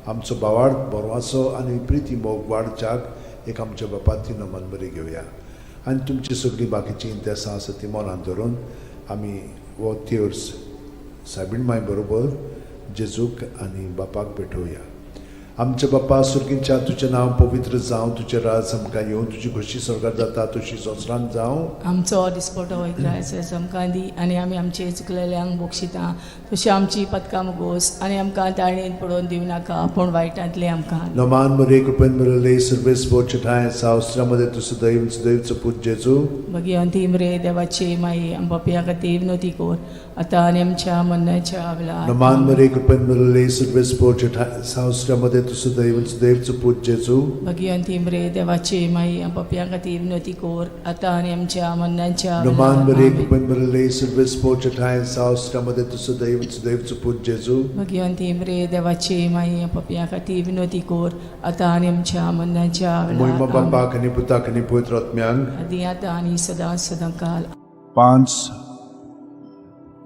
[SPEAKER 1] आमचो भावार्थ, बरवासो आनी प्रिती मोग वाडच्याक एक आमच्या बापाती नमन बरी घेवया आनी तुमची सगळीं बाकीचीं इंतेसां आसा ती मनांत धरून आमी हो तेर्स सायबीण माय बरोबर जेजूक आनी बापाक भेटोवया. आमच्या बापा सुर्गींच्या, तुजें नांव पवित्र जावं, तुजें राज आमकां येवं, तुजी खोशी स्वर्गात जाता तशी संवसारांत जावं.
[SPEAKER 2] आमचो दिसपटो इग्रायस आमकां दी आनी आमी आमचे चुकलेल्यांक बक्षिता तशी आमची पदकां मुगोस आनी आमकां ताळणेन पडोवन दिवं नाका, पूण वायटांतलें आमकां.
[SPEAKER 1] नमान मरे, कृपेन मिळले, सर्वेस बोचठाय सावस्त्रामध्ये तू सदैव सदैवचो पूत जेजू.
[SPEAKER 2] भगिवंती मरे देवाची माई, आम पापया खातीर विनवती कर, आतां आनी आमच्या मरणाच्या वेळार.
[SPEAKER 1] नमान मरे, कृपेन मिळले, सर्वेस बोचठाय सावस्त्रामध्ये तू सदैव सदैवचो पूत जेजू.
[SPEAKER 2] भगिवंती मरे देवाची माई, आम पापया खातीर विनवती कर, आतां आनी आमच्या मरणाच्या
[SPEAKER 1] नमान
[SPEAKER 2] वेळार.
[SPEAKER 1] मरे,
[SPEAKER 2] आमेन.
[SPEAKER 1] कृपेन मिळले, सर्वेस बोचठाय सावस्त्रामध्ये तू सदैव सदैवचो पूत जेजू.
[SPEAKER 2] भगिवंती मरे देवाची माई, आम पापया खातीर विनवती कर, आतां आनी आमच्या मरणाच्या
[SPEAKER 1] मोहिमा
[SPEAKER 2] वेळार. आमेन.
[SPEAKER 1] बापाक आनी पुताक आनी पवित्र आत्म्यांक.
[SPEAKER 2] आदी आतां आनी सदां सदां काल.
[SPEAKER 3] पांच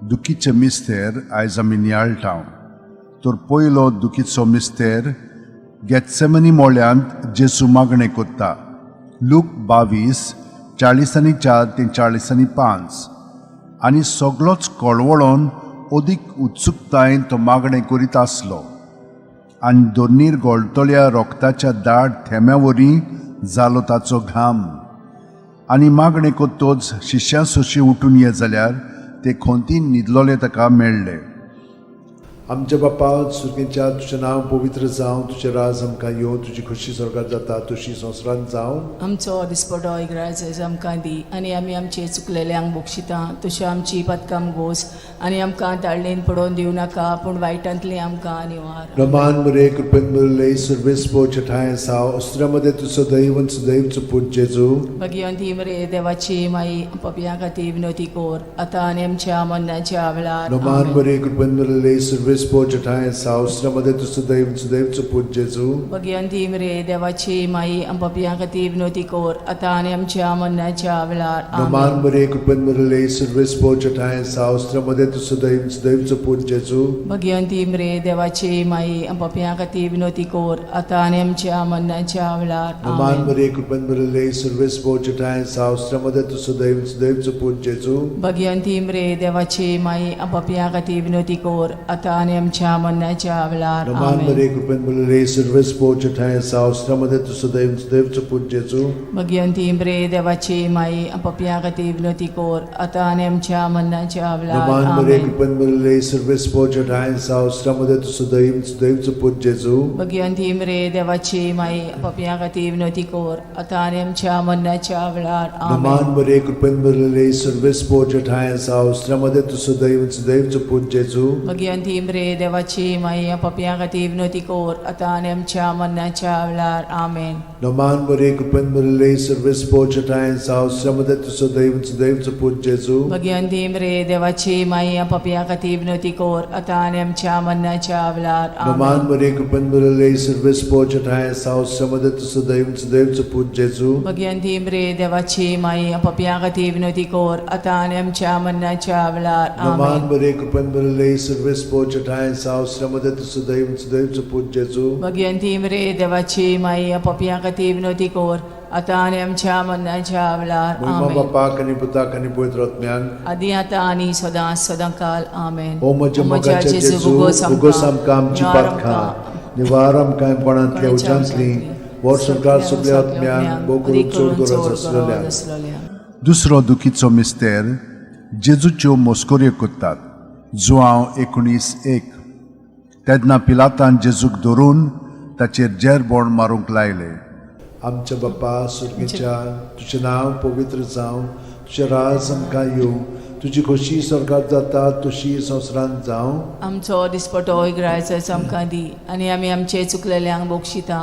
[SPEAKER 3] दुखीचे मिस्तेर आयज आमी नियाळटा. तर पयलो दुखीचो मिस्तेर, गेत्सेमनी मोळ्यांत जेजू मागणें कोत्ता. लूक 22:44 ते 45. आनी सगलोच कळवळोन अदीक उत्सुकतायेन तो मागणें करीत आसलो आनी दोनीर गोळटल्या रोगताच्या दाट थेंब्या वरी जालो ताचो घाम. आनी मागणें कोत्तोच शिश्यां सोशी उठून ये जाल्यार ते खोंतीन न्हिदलोले ताका मेळ्ळे.
[SPEAKER 1] आमच्या बापा सुर्गीच्या, तुजें नांव पवित्र जावं, तुजें राज आमकां येवं, तुजी खोशी स्वर्गात जाता तशी संवसारांत जावं.
[SPEAKER 2] आमचो दिसपटो इग्राज आमकां दी आनी आमी आमचे चुकलेल्यांक बक्षिता तशी आमची पदकां गोस आनी आमकां ताळणेन पडोवन दिवं नाका, पूण वायटांतली आमकां निवार.
[SPEAKER 1] रमान मरे, कृपेन मुरले, सर्वेस ठाय साव अस्त्रामध्ये तू सदैव सदैवचो पूत जेजू.
[SPEAKER 2] भगिवंती मरे देवाची माई, पपया खातीर विनवती कोर, आतां आनी आमच्या मरणाच्या वेळार.
[SPEAKER 1] रमान
[SPEAKER 2] आमेन.
[SPEAKER 1] मरे, कृपेन मुरले, सर्वेस ठाय साव अस्त्रामध्ये तू सदैव सदैवचो पूत जेजू.
[SPEAKER 2] भगिवंती मरे देवाची माई, पपया खातीर विनवती कोर, आतां आनी आमच्या मरणाच्या वेळार.
[SPEAKER 1] रमान
[SPEAKER 2] आमेन.
[SPEAKER 1] मरे, कृपेन मुरले, सर्वेस ठाय साव अस्त्रामध्ये तू सदैव सदैवचो पूत जेजू.
[SPEAKER 2] भगिवंती मरे देवाची माई, पपया खातीर विनवती कोर, आतां आनी आमच्या मरणाच्या वेळार.
[SPEAKER 1] रमान
[SPEAKER 2] आमेन.
[SPEAKER 1] मरे, कृपेन मुरले, सर्वेस ठाय साव अस्त्रामध्ये तू सदैव सदैवचो पूत जेजू.
[SPEAKER 2] भगिवंती मरे देवाची माई, पपया खातीर विनवती कोर, आतां आनी आमच्या मरणाच्या वेळार.
[SPEAKER 1] रमान
[SPEAKER 2] आमेन.
[SPEAKER 1] मरे, कृपेन मुरले, सर्वेस ठाय साव अस्त्रामध्ये तू सदैव सदैवचो पूत जेजू.
[SPEAKER 2] भगिवंती मरे देवाची माई, पपया खातीर विनवती कोर, आतां आनी आमच्या मरणाच्या वेळार.
[SPEAKER 1] रमान मरे,
[SPEAKER 2] आमेन.
[SPEAKER 1] कृपेन मुरले, सर्वेस ठाय साव अस्त्रामध्ये तू सदैव सदैवचो पूत जेजू.
[SPEAKER 2] भगिवंती मरे देवाची माई, पपया खातीर विनवती कोर, आतां आनी आमच्या मरणाच्या वेळार.
[SPEAKER 1] रमान
[SPEAKER 2] आमेन.
[SPEAKER 1] मरे, कृपेन मुरले, सर्वेस ठाय साव अस्त्रामध्ये तू सदैव सदैवचो पूत जेजू.
[SPEAKER 2] भगिवंती मरे देवाची माई, पपया खातीर विनवती कोर, आतां आनी आमच्या मरणाच्या वेळार. आमेन.
[SPEAKER 1] रमान मरे, कृपेन मुरले, सर्वेस ठाय साव अस्त्रामध्ये तू सदैव सदैवचो पूत जेजू.
[SPEAKER 2] भगिवंती मरे देवाची माई, पपया खातीर विनवती कोर, आतां आनी आमच्या मरणाच्या वेळार.
[SPEAKER 1] रमान
[SPEAKER 2] आमेन.
[SPEAKER 1] मरे, कृपेन मुरले, सर्वेस ठाय साव अस्त्रामध्ये तू सदैव सदैवचो पूत जेजू.
[SPEAKER 2] भगिवंती मरे देवाची माई, पपया खातीर विनवती कोर, आतां आनी आमच्या मरणाच्या वेळार.
[SPEAKER 1] रमान
[SPEAKER 2] आमेन.
[SPEAKER 1] मरे, कृपेन मुरले, सर्वेस ठाय साव अस्त्रामध्ये तू सदैव सदैवचो पूत जेजू.
[SPEAKER 2] भगिवंती मरे देवाची माई, पपया खातीर विनवती कोर, आतां आनी आमच्या मरणाच्या वेळार.
[SPEAKER 1] महिमा
[SPEAKER 2] आमेन.
[SPEAKER 1] बापाक आनी पुताक आनी पवित्र आत्म्याक.
[SPEAKER 2] आदी आतां आनी सदां सदां काल. आमेन.
[SPEAKER 1] ओ म्हज्या मोगाच्या जेजू, उगोस आमकां आमची पातकां, निवार आमकां कोणांतल्या उज्यांतली, वर्सभर सगळ्या आत्म्यांक, भोव करून चड गरज आसलेल्या.
[SPEAKER 3] दुसरो दुखीचो मिस्तेर, जेजूच्यो मस्कऱ्यो करतात. जुआंव 19:1. तेन्ना पिलातान जेजूक धरून ताचेर जेरबोण मारूंक लायलें.
[SPEAKER 1] आमच्या बाप्पा सुर्गीच्या, तुजें नांव पवित्र जावं, तुजें राज आमकां येवं, तुजी खोशी स्वर्गात जाता तशी संवसारांत जावं.
[SPEAKER 2] आमचो दिसपटो इगरायचो आमकां दी आनी आमी आमचे चुकलेल्यांक बक्षिता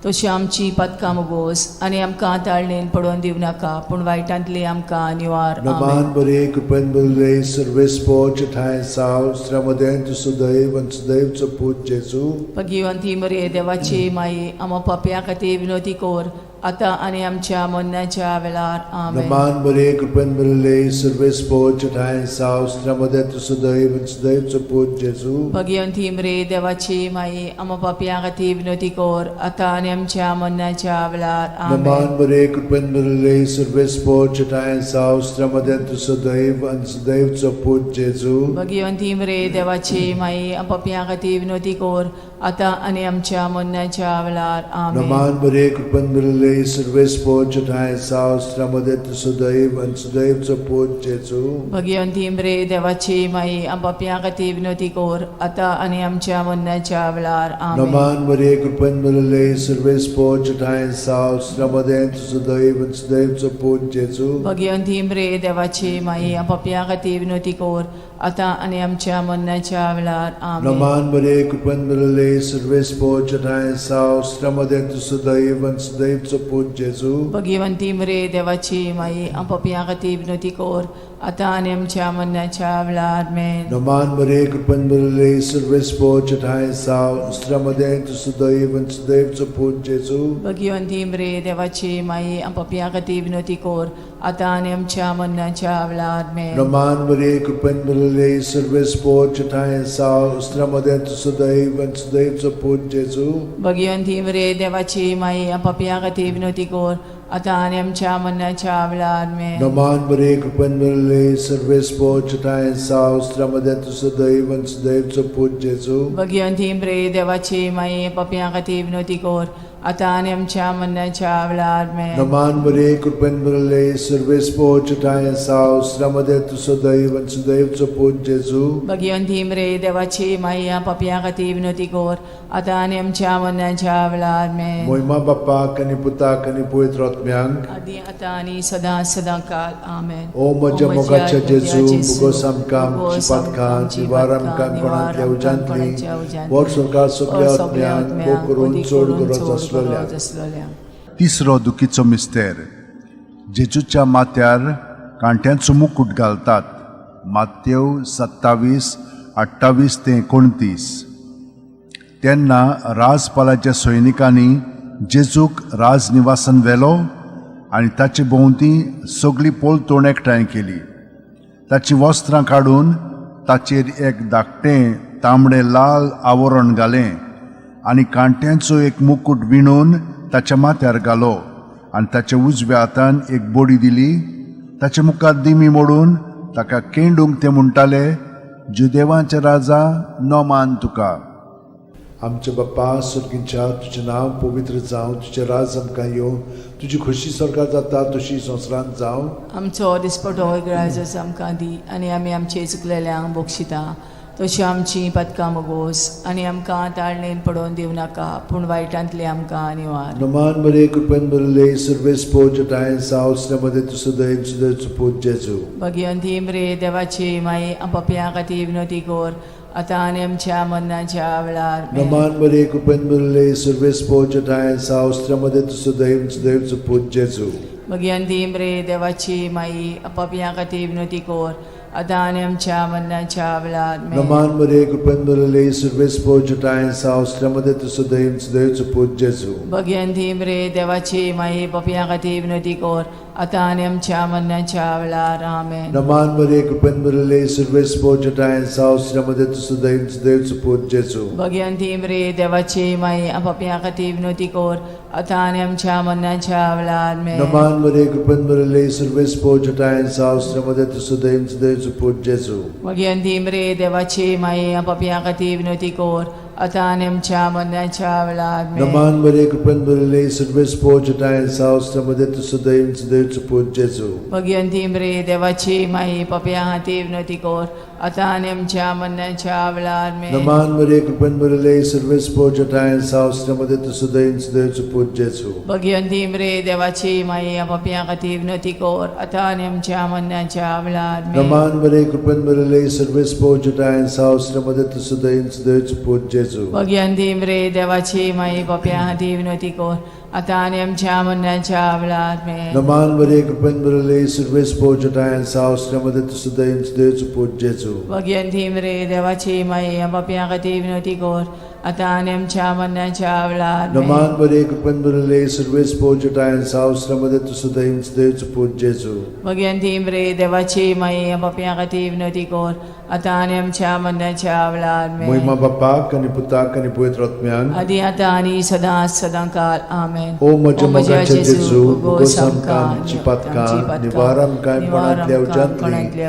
[SPEAKER 2] तशी आमची पदकां मुगोस आनी आमकां ताळणेन पडोवन दिवं नाका पूण वायटांतली आमकां निवार. आमेन.
[SPEAKER 1] नमान बरे, कृपेन भरिल्ले, सर्वेस्पोच ठांय साव, स्त्र्यामदें तूं सुदैव आनी सुदैवचो पूत जेजू.
[SPEAKER 2] भगिवंती मरे देवाची माई, आमा पापया खातीर विनोती कोर आतां आनी आमच्या मरणाच्या वेळार. आमेन.
[SPEAKER 1] नमान बरे, कृपेन भरिल्ले, सर्वेस्पोच ठांय साव, स्त्र्यामदें तूं सुदैव आनी सुदैवचो पूत जेजू.
[SPEAKER 2] भगिवंती मरे देवाची माई, आमा पापया खातीर विनोती कोर आतां आनी आमच्या मरणाच्या वेळार. आमेन.
[SPEAKER 1] नमान बरे, कृपेन भरिल्ले, सर्वेस्पोच ठांय साव, स्त्र्यामदें तूं सुदैव आनी सुदैवचो पूत जेजू.
[SPEAKER 2] भगिवंती मरे देवाची माई, पापया खातीर विनोती कोर आतां आनी आमच्या मरणाच्या वेळार. आमेन.
[SPEAKER 1] नमान बरे, कृपेन भरिल्ले, सर्वेस्पोच ठांय साव, स्त्र्यामदें तूं सुदैव आनी सुदैवचो पूत जेजू.
[SPEAKER 2] भगिवंती मरे देवाची माई, पापया खातीर विनोती कोर आतां आनी आमच्या मरणाच्या वेळार. आमेन.
[SPEAKER 1] नमान मरे, कृपेन भरिल्ले, सर्वेस्पोच ठांय साव, स्त्र्यामदें तूं सुदैव आनी सुदैवचो पूत जेजू.
[SPEAKER 2] भगिवंती मरे देवाची माई, पापया खातीर विनोती कोर आतां आनी आमच्या मरणाच्या वेळार. आमेन.
[SPEAKER 1] नमान मरे, कृपेन भरिल्ले, सर्वेस्पोच ठांय साव, स्त्र्यामदें तूं सुदैव आनी सुदैवचो पूत जेजू.
[SPEAKER 2] भगिवंती मरे देवाची माई, पापया खातीर विनोती कोर आतां आनी आमच्या मरणाच्या वेळार. आमेन.
[SPEAKER 1] नमान मरे, कृपेन भरिल्ले, सर्वेस्पोच ठांय साव, स्त्र्यामदें तूं सुदैव आनी सुदैवचो पूत जेजू.
[SPEAKER 2] भगिवंती मरे देवाची माई, पापया खातीर विनोती कोर आतां आनी आमच्या मरणाच्या वेळार. आमेन.
[SPEAKER 1] नमान मरे, कृपेन भरिल्ले, सर्वेस्पोच ठांय साव, स्त्र्यामदें तूं सुदैव आनी सुदैवचो पूत जेजू.
[SPEAKER 2] भगिवंती मरे देवाची माई, पापया खातीर विनोती कोर आतां आनी आमच्या मरणाच्या वेळार. आमेन.
[SPEAKER 1] नमान मरे, कृपेन भरिल्ले, सर्वेस्पोच ठांय साव, स्त्र्यामदें तूं सुदैव आनी सुदैवचो पूत जेजू.
[SPEAKER 2] भगिवंती मरे देवाची माई, पापया खातीर विनोती कोर आतां आनी आमच्या मरणाच्या वेळार. आमेन.
[SPEAKER 1] नमान मरे, कृपेन भरिल्ले, सर्वेस्पोच ठांय साव, स्त्र्यामदें तूं सुदैव आनी सुदैवचो पूत जेजू.
[SPEAKER 2] भगिवंती मरे देवाची माई, पापया खातीर विनोती कोर आतां आनी आमच्या मरणाच्या वेळार. आमेन.
[SPEAKER 1] मोहिमा बाप्पाक आनी पुताक आनी पवित्र आत्म्यांक.
[SPEAKER 2] आदी आतां आनी सदां सदां काल. आमेन.
[SPEAKER 1] ओ म्हज्या मोगाच्या जेजू, मुगोस आमकां आमची पातकां, निवार आमकां कोणांतल्या उज्यांतली, वर सरकार सगल्या आत्म्यांक भोग करून चड गरज आसलेल्या.
[SPEAKER 3] तिसरो दुखीचो मिस्तेर. जेजूच्या माथ्यार कांट्यांचो मुकूट घालतात. मातेव 27 28 ते 29. तेन्ना राजपालाच्या सैनिकांनी जेजूक राजनिवासान व्हेलो आनी ताचे भोंवती सगळी पोलतोण एकठांय केली. ताचीं वस्त्रां काडून ताचेर एक धाकटें तांबडें लाल आवरण घालें आनी कांट्यांचो एक मुकूट विणून ताच्या माथ्यार घालो आनी ताच्या उजव्या हातान एक बडी दिली. ताच्या मुखार दिमी मोडून ताका केंडूंक ते म्हणटाले, जुदेवांचे राजा, नमान तुका.
[SPEAKER 1] आमच्या बाप्पा सुर्गींच्या, तुजें नांव पवित्र जावं, तुजें राज आमकां येवं, तुजी खोशी स्वर्गात जाता तशी संवसारांत जावं.
[SPEAKER 2] आमचो दिसपटो इगरायजस आमकां दी आनी आमी आमचे चुकलेल्यांक बक्षिता तशी आमची पदकां मुगोस आनी आमकां ताळणेन पडोवन दिवं नाका पूण वायटांतली आमकां निवार.
[SPEAKER 1] नमान मरे, कृपेन भरिल्ले, सर्वेस्पोच ठांय साव, स्त्र्यामदें तूं सुदैव सुदैवचो पूत जेजू.
[SPEAKER 2] भगिवंती मरे देवाची माई, पापया खातीर विनोती कोर आतां आनी आमच्या मरणाच्या वेळार. आमेन.
[SPEAKER 1] नमान मरे, कृपेन भरिल्ले, सर्वेस्पोच ठांय साव, स्त्र्यामदें तूं सुदैव सुदैवचो पूत जेजू.
[SPEAKER 2] भगिवंती मरे देवाची माई, पापया खातीर विनोती कोर आतां आनी आमच्या मरणाच्या वेळार. आमेन.
[SPEAKER 1] नमान मरे, कृपेन भरिल्ले, सर्वेस्पोच ठांय साव, स्त्र्यामदें तूं सुदैव सुदैवचो पूत जेजू.
[SPEAKER 2] भगिवंती मरे देवाची माई, पापया खातीर विनोती कोर आतां आनी आमच्या मरणाच्या वेळार. आमेन.
[SPEAKER 1] नमान मरे, कृपेन भरिल्ले, सर्वेस्पोच ठांय साव, स्त्र्यामदें तूं सुदैव सुदैवचो पूत जेजू.
[SPEAKER 2] भगिवंती मरे देवाची माई, पापया खातीर विनोती कोर आतां आनी आमच्या मरणाच्या वेळार. आमेन.
[SPEAKER 1] नमान मरे, कृपेन भरिल्ले, सर्वेस्पोच ठांय साव, स्त्र्यामदें तूं सुदैव सुदैवचो पूत जेजू.
[SPEAKER 2] भगिवंती मरे देवाची माई, पापया खातीर विनोती कोर आतां आनी आमच्या मरणाच्या वेळार. आमेन.
[SPEAKER 1] नमान मरे, कृपेन भरिल्ले, सर्वेस्पोच ठांय साव, स्त्र्यामदें तूं सुदैव सुदैवचो पूत जेजू.
[SPEAKER 2] भगिवंती मरे देवाची माई, पापया खातीर विनोती कोर आतां आनी आमच्या मरणाच्या वेळार आमेन.
[SPEAKER 1] नमान मरिये, कृपेन भरिल्ले, सर्वेस्पोर जठायन साव, मध्ये तूं सदैव सदैवचो पूत जेजू.
[SPEAKER 2] भगिवंती मरे देवाची माई, पापयां खातीर विनवती कर, आतां आनी आमच्या मरणाच्या वेळार आमेन.
[SPEAKER 1] नमान मरिये, कृपेन भरिल्ले, सर्वेस्पोर जठायन साव, मध्ये तूं सदैव सदैवचो पूत जेजू.
[SPEAKER 2] भगिवंती मरे देवाची माई, पापयां खातीर विनवती कर, आतां आनी आमच्या मरणाच्या वेळार आमेन.
[SPEAKER 1] नमान मरिये, कृपेन भरिल्ले, सर्वेस्पोर जठायन साव, मध्ये तूं सदैव सदैवचो पूत जेजू.
[SPEAKER 2] भगिवंती मरे देवाची माई, पापयां खातीर विनवती कर, आतां आनी आमच्या मरणाच्या वेळार आमेन.
[SPEAKER 1] नमान मरिये, कृपेन भरिल्ले, सर्वेस्पोर जठायन साव, मध्ये तूं सदैव सदैवचो पूत जेजू.
[SPEAKER 2] भगिवंती मरे देवाची माई, पापयां खातीर विनवती कर, आतां आनी आमच्या मरणाच्या वेळार आमेन.
[SPEAKER 1] मोहिमा बापाक आनी पुताक आनी पवित्र आत्म्याक.
[SPEAKER 2] आदी आतां आनी सदां सदां काल आमेन.
[SPEAKER 1] ओ म्हज्या मोगाच्या जेजू, उगोस आमकां आमची पातकां, निवार आमकां कोणांतल्या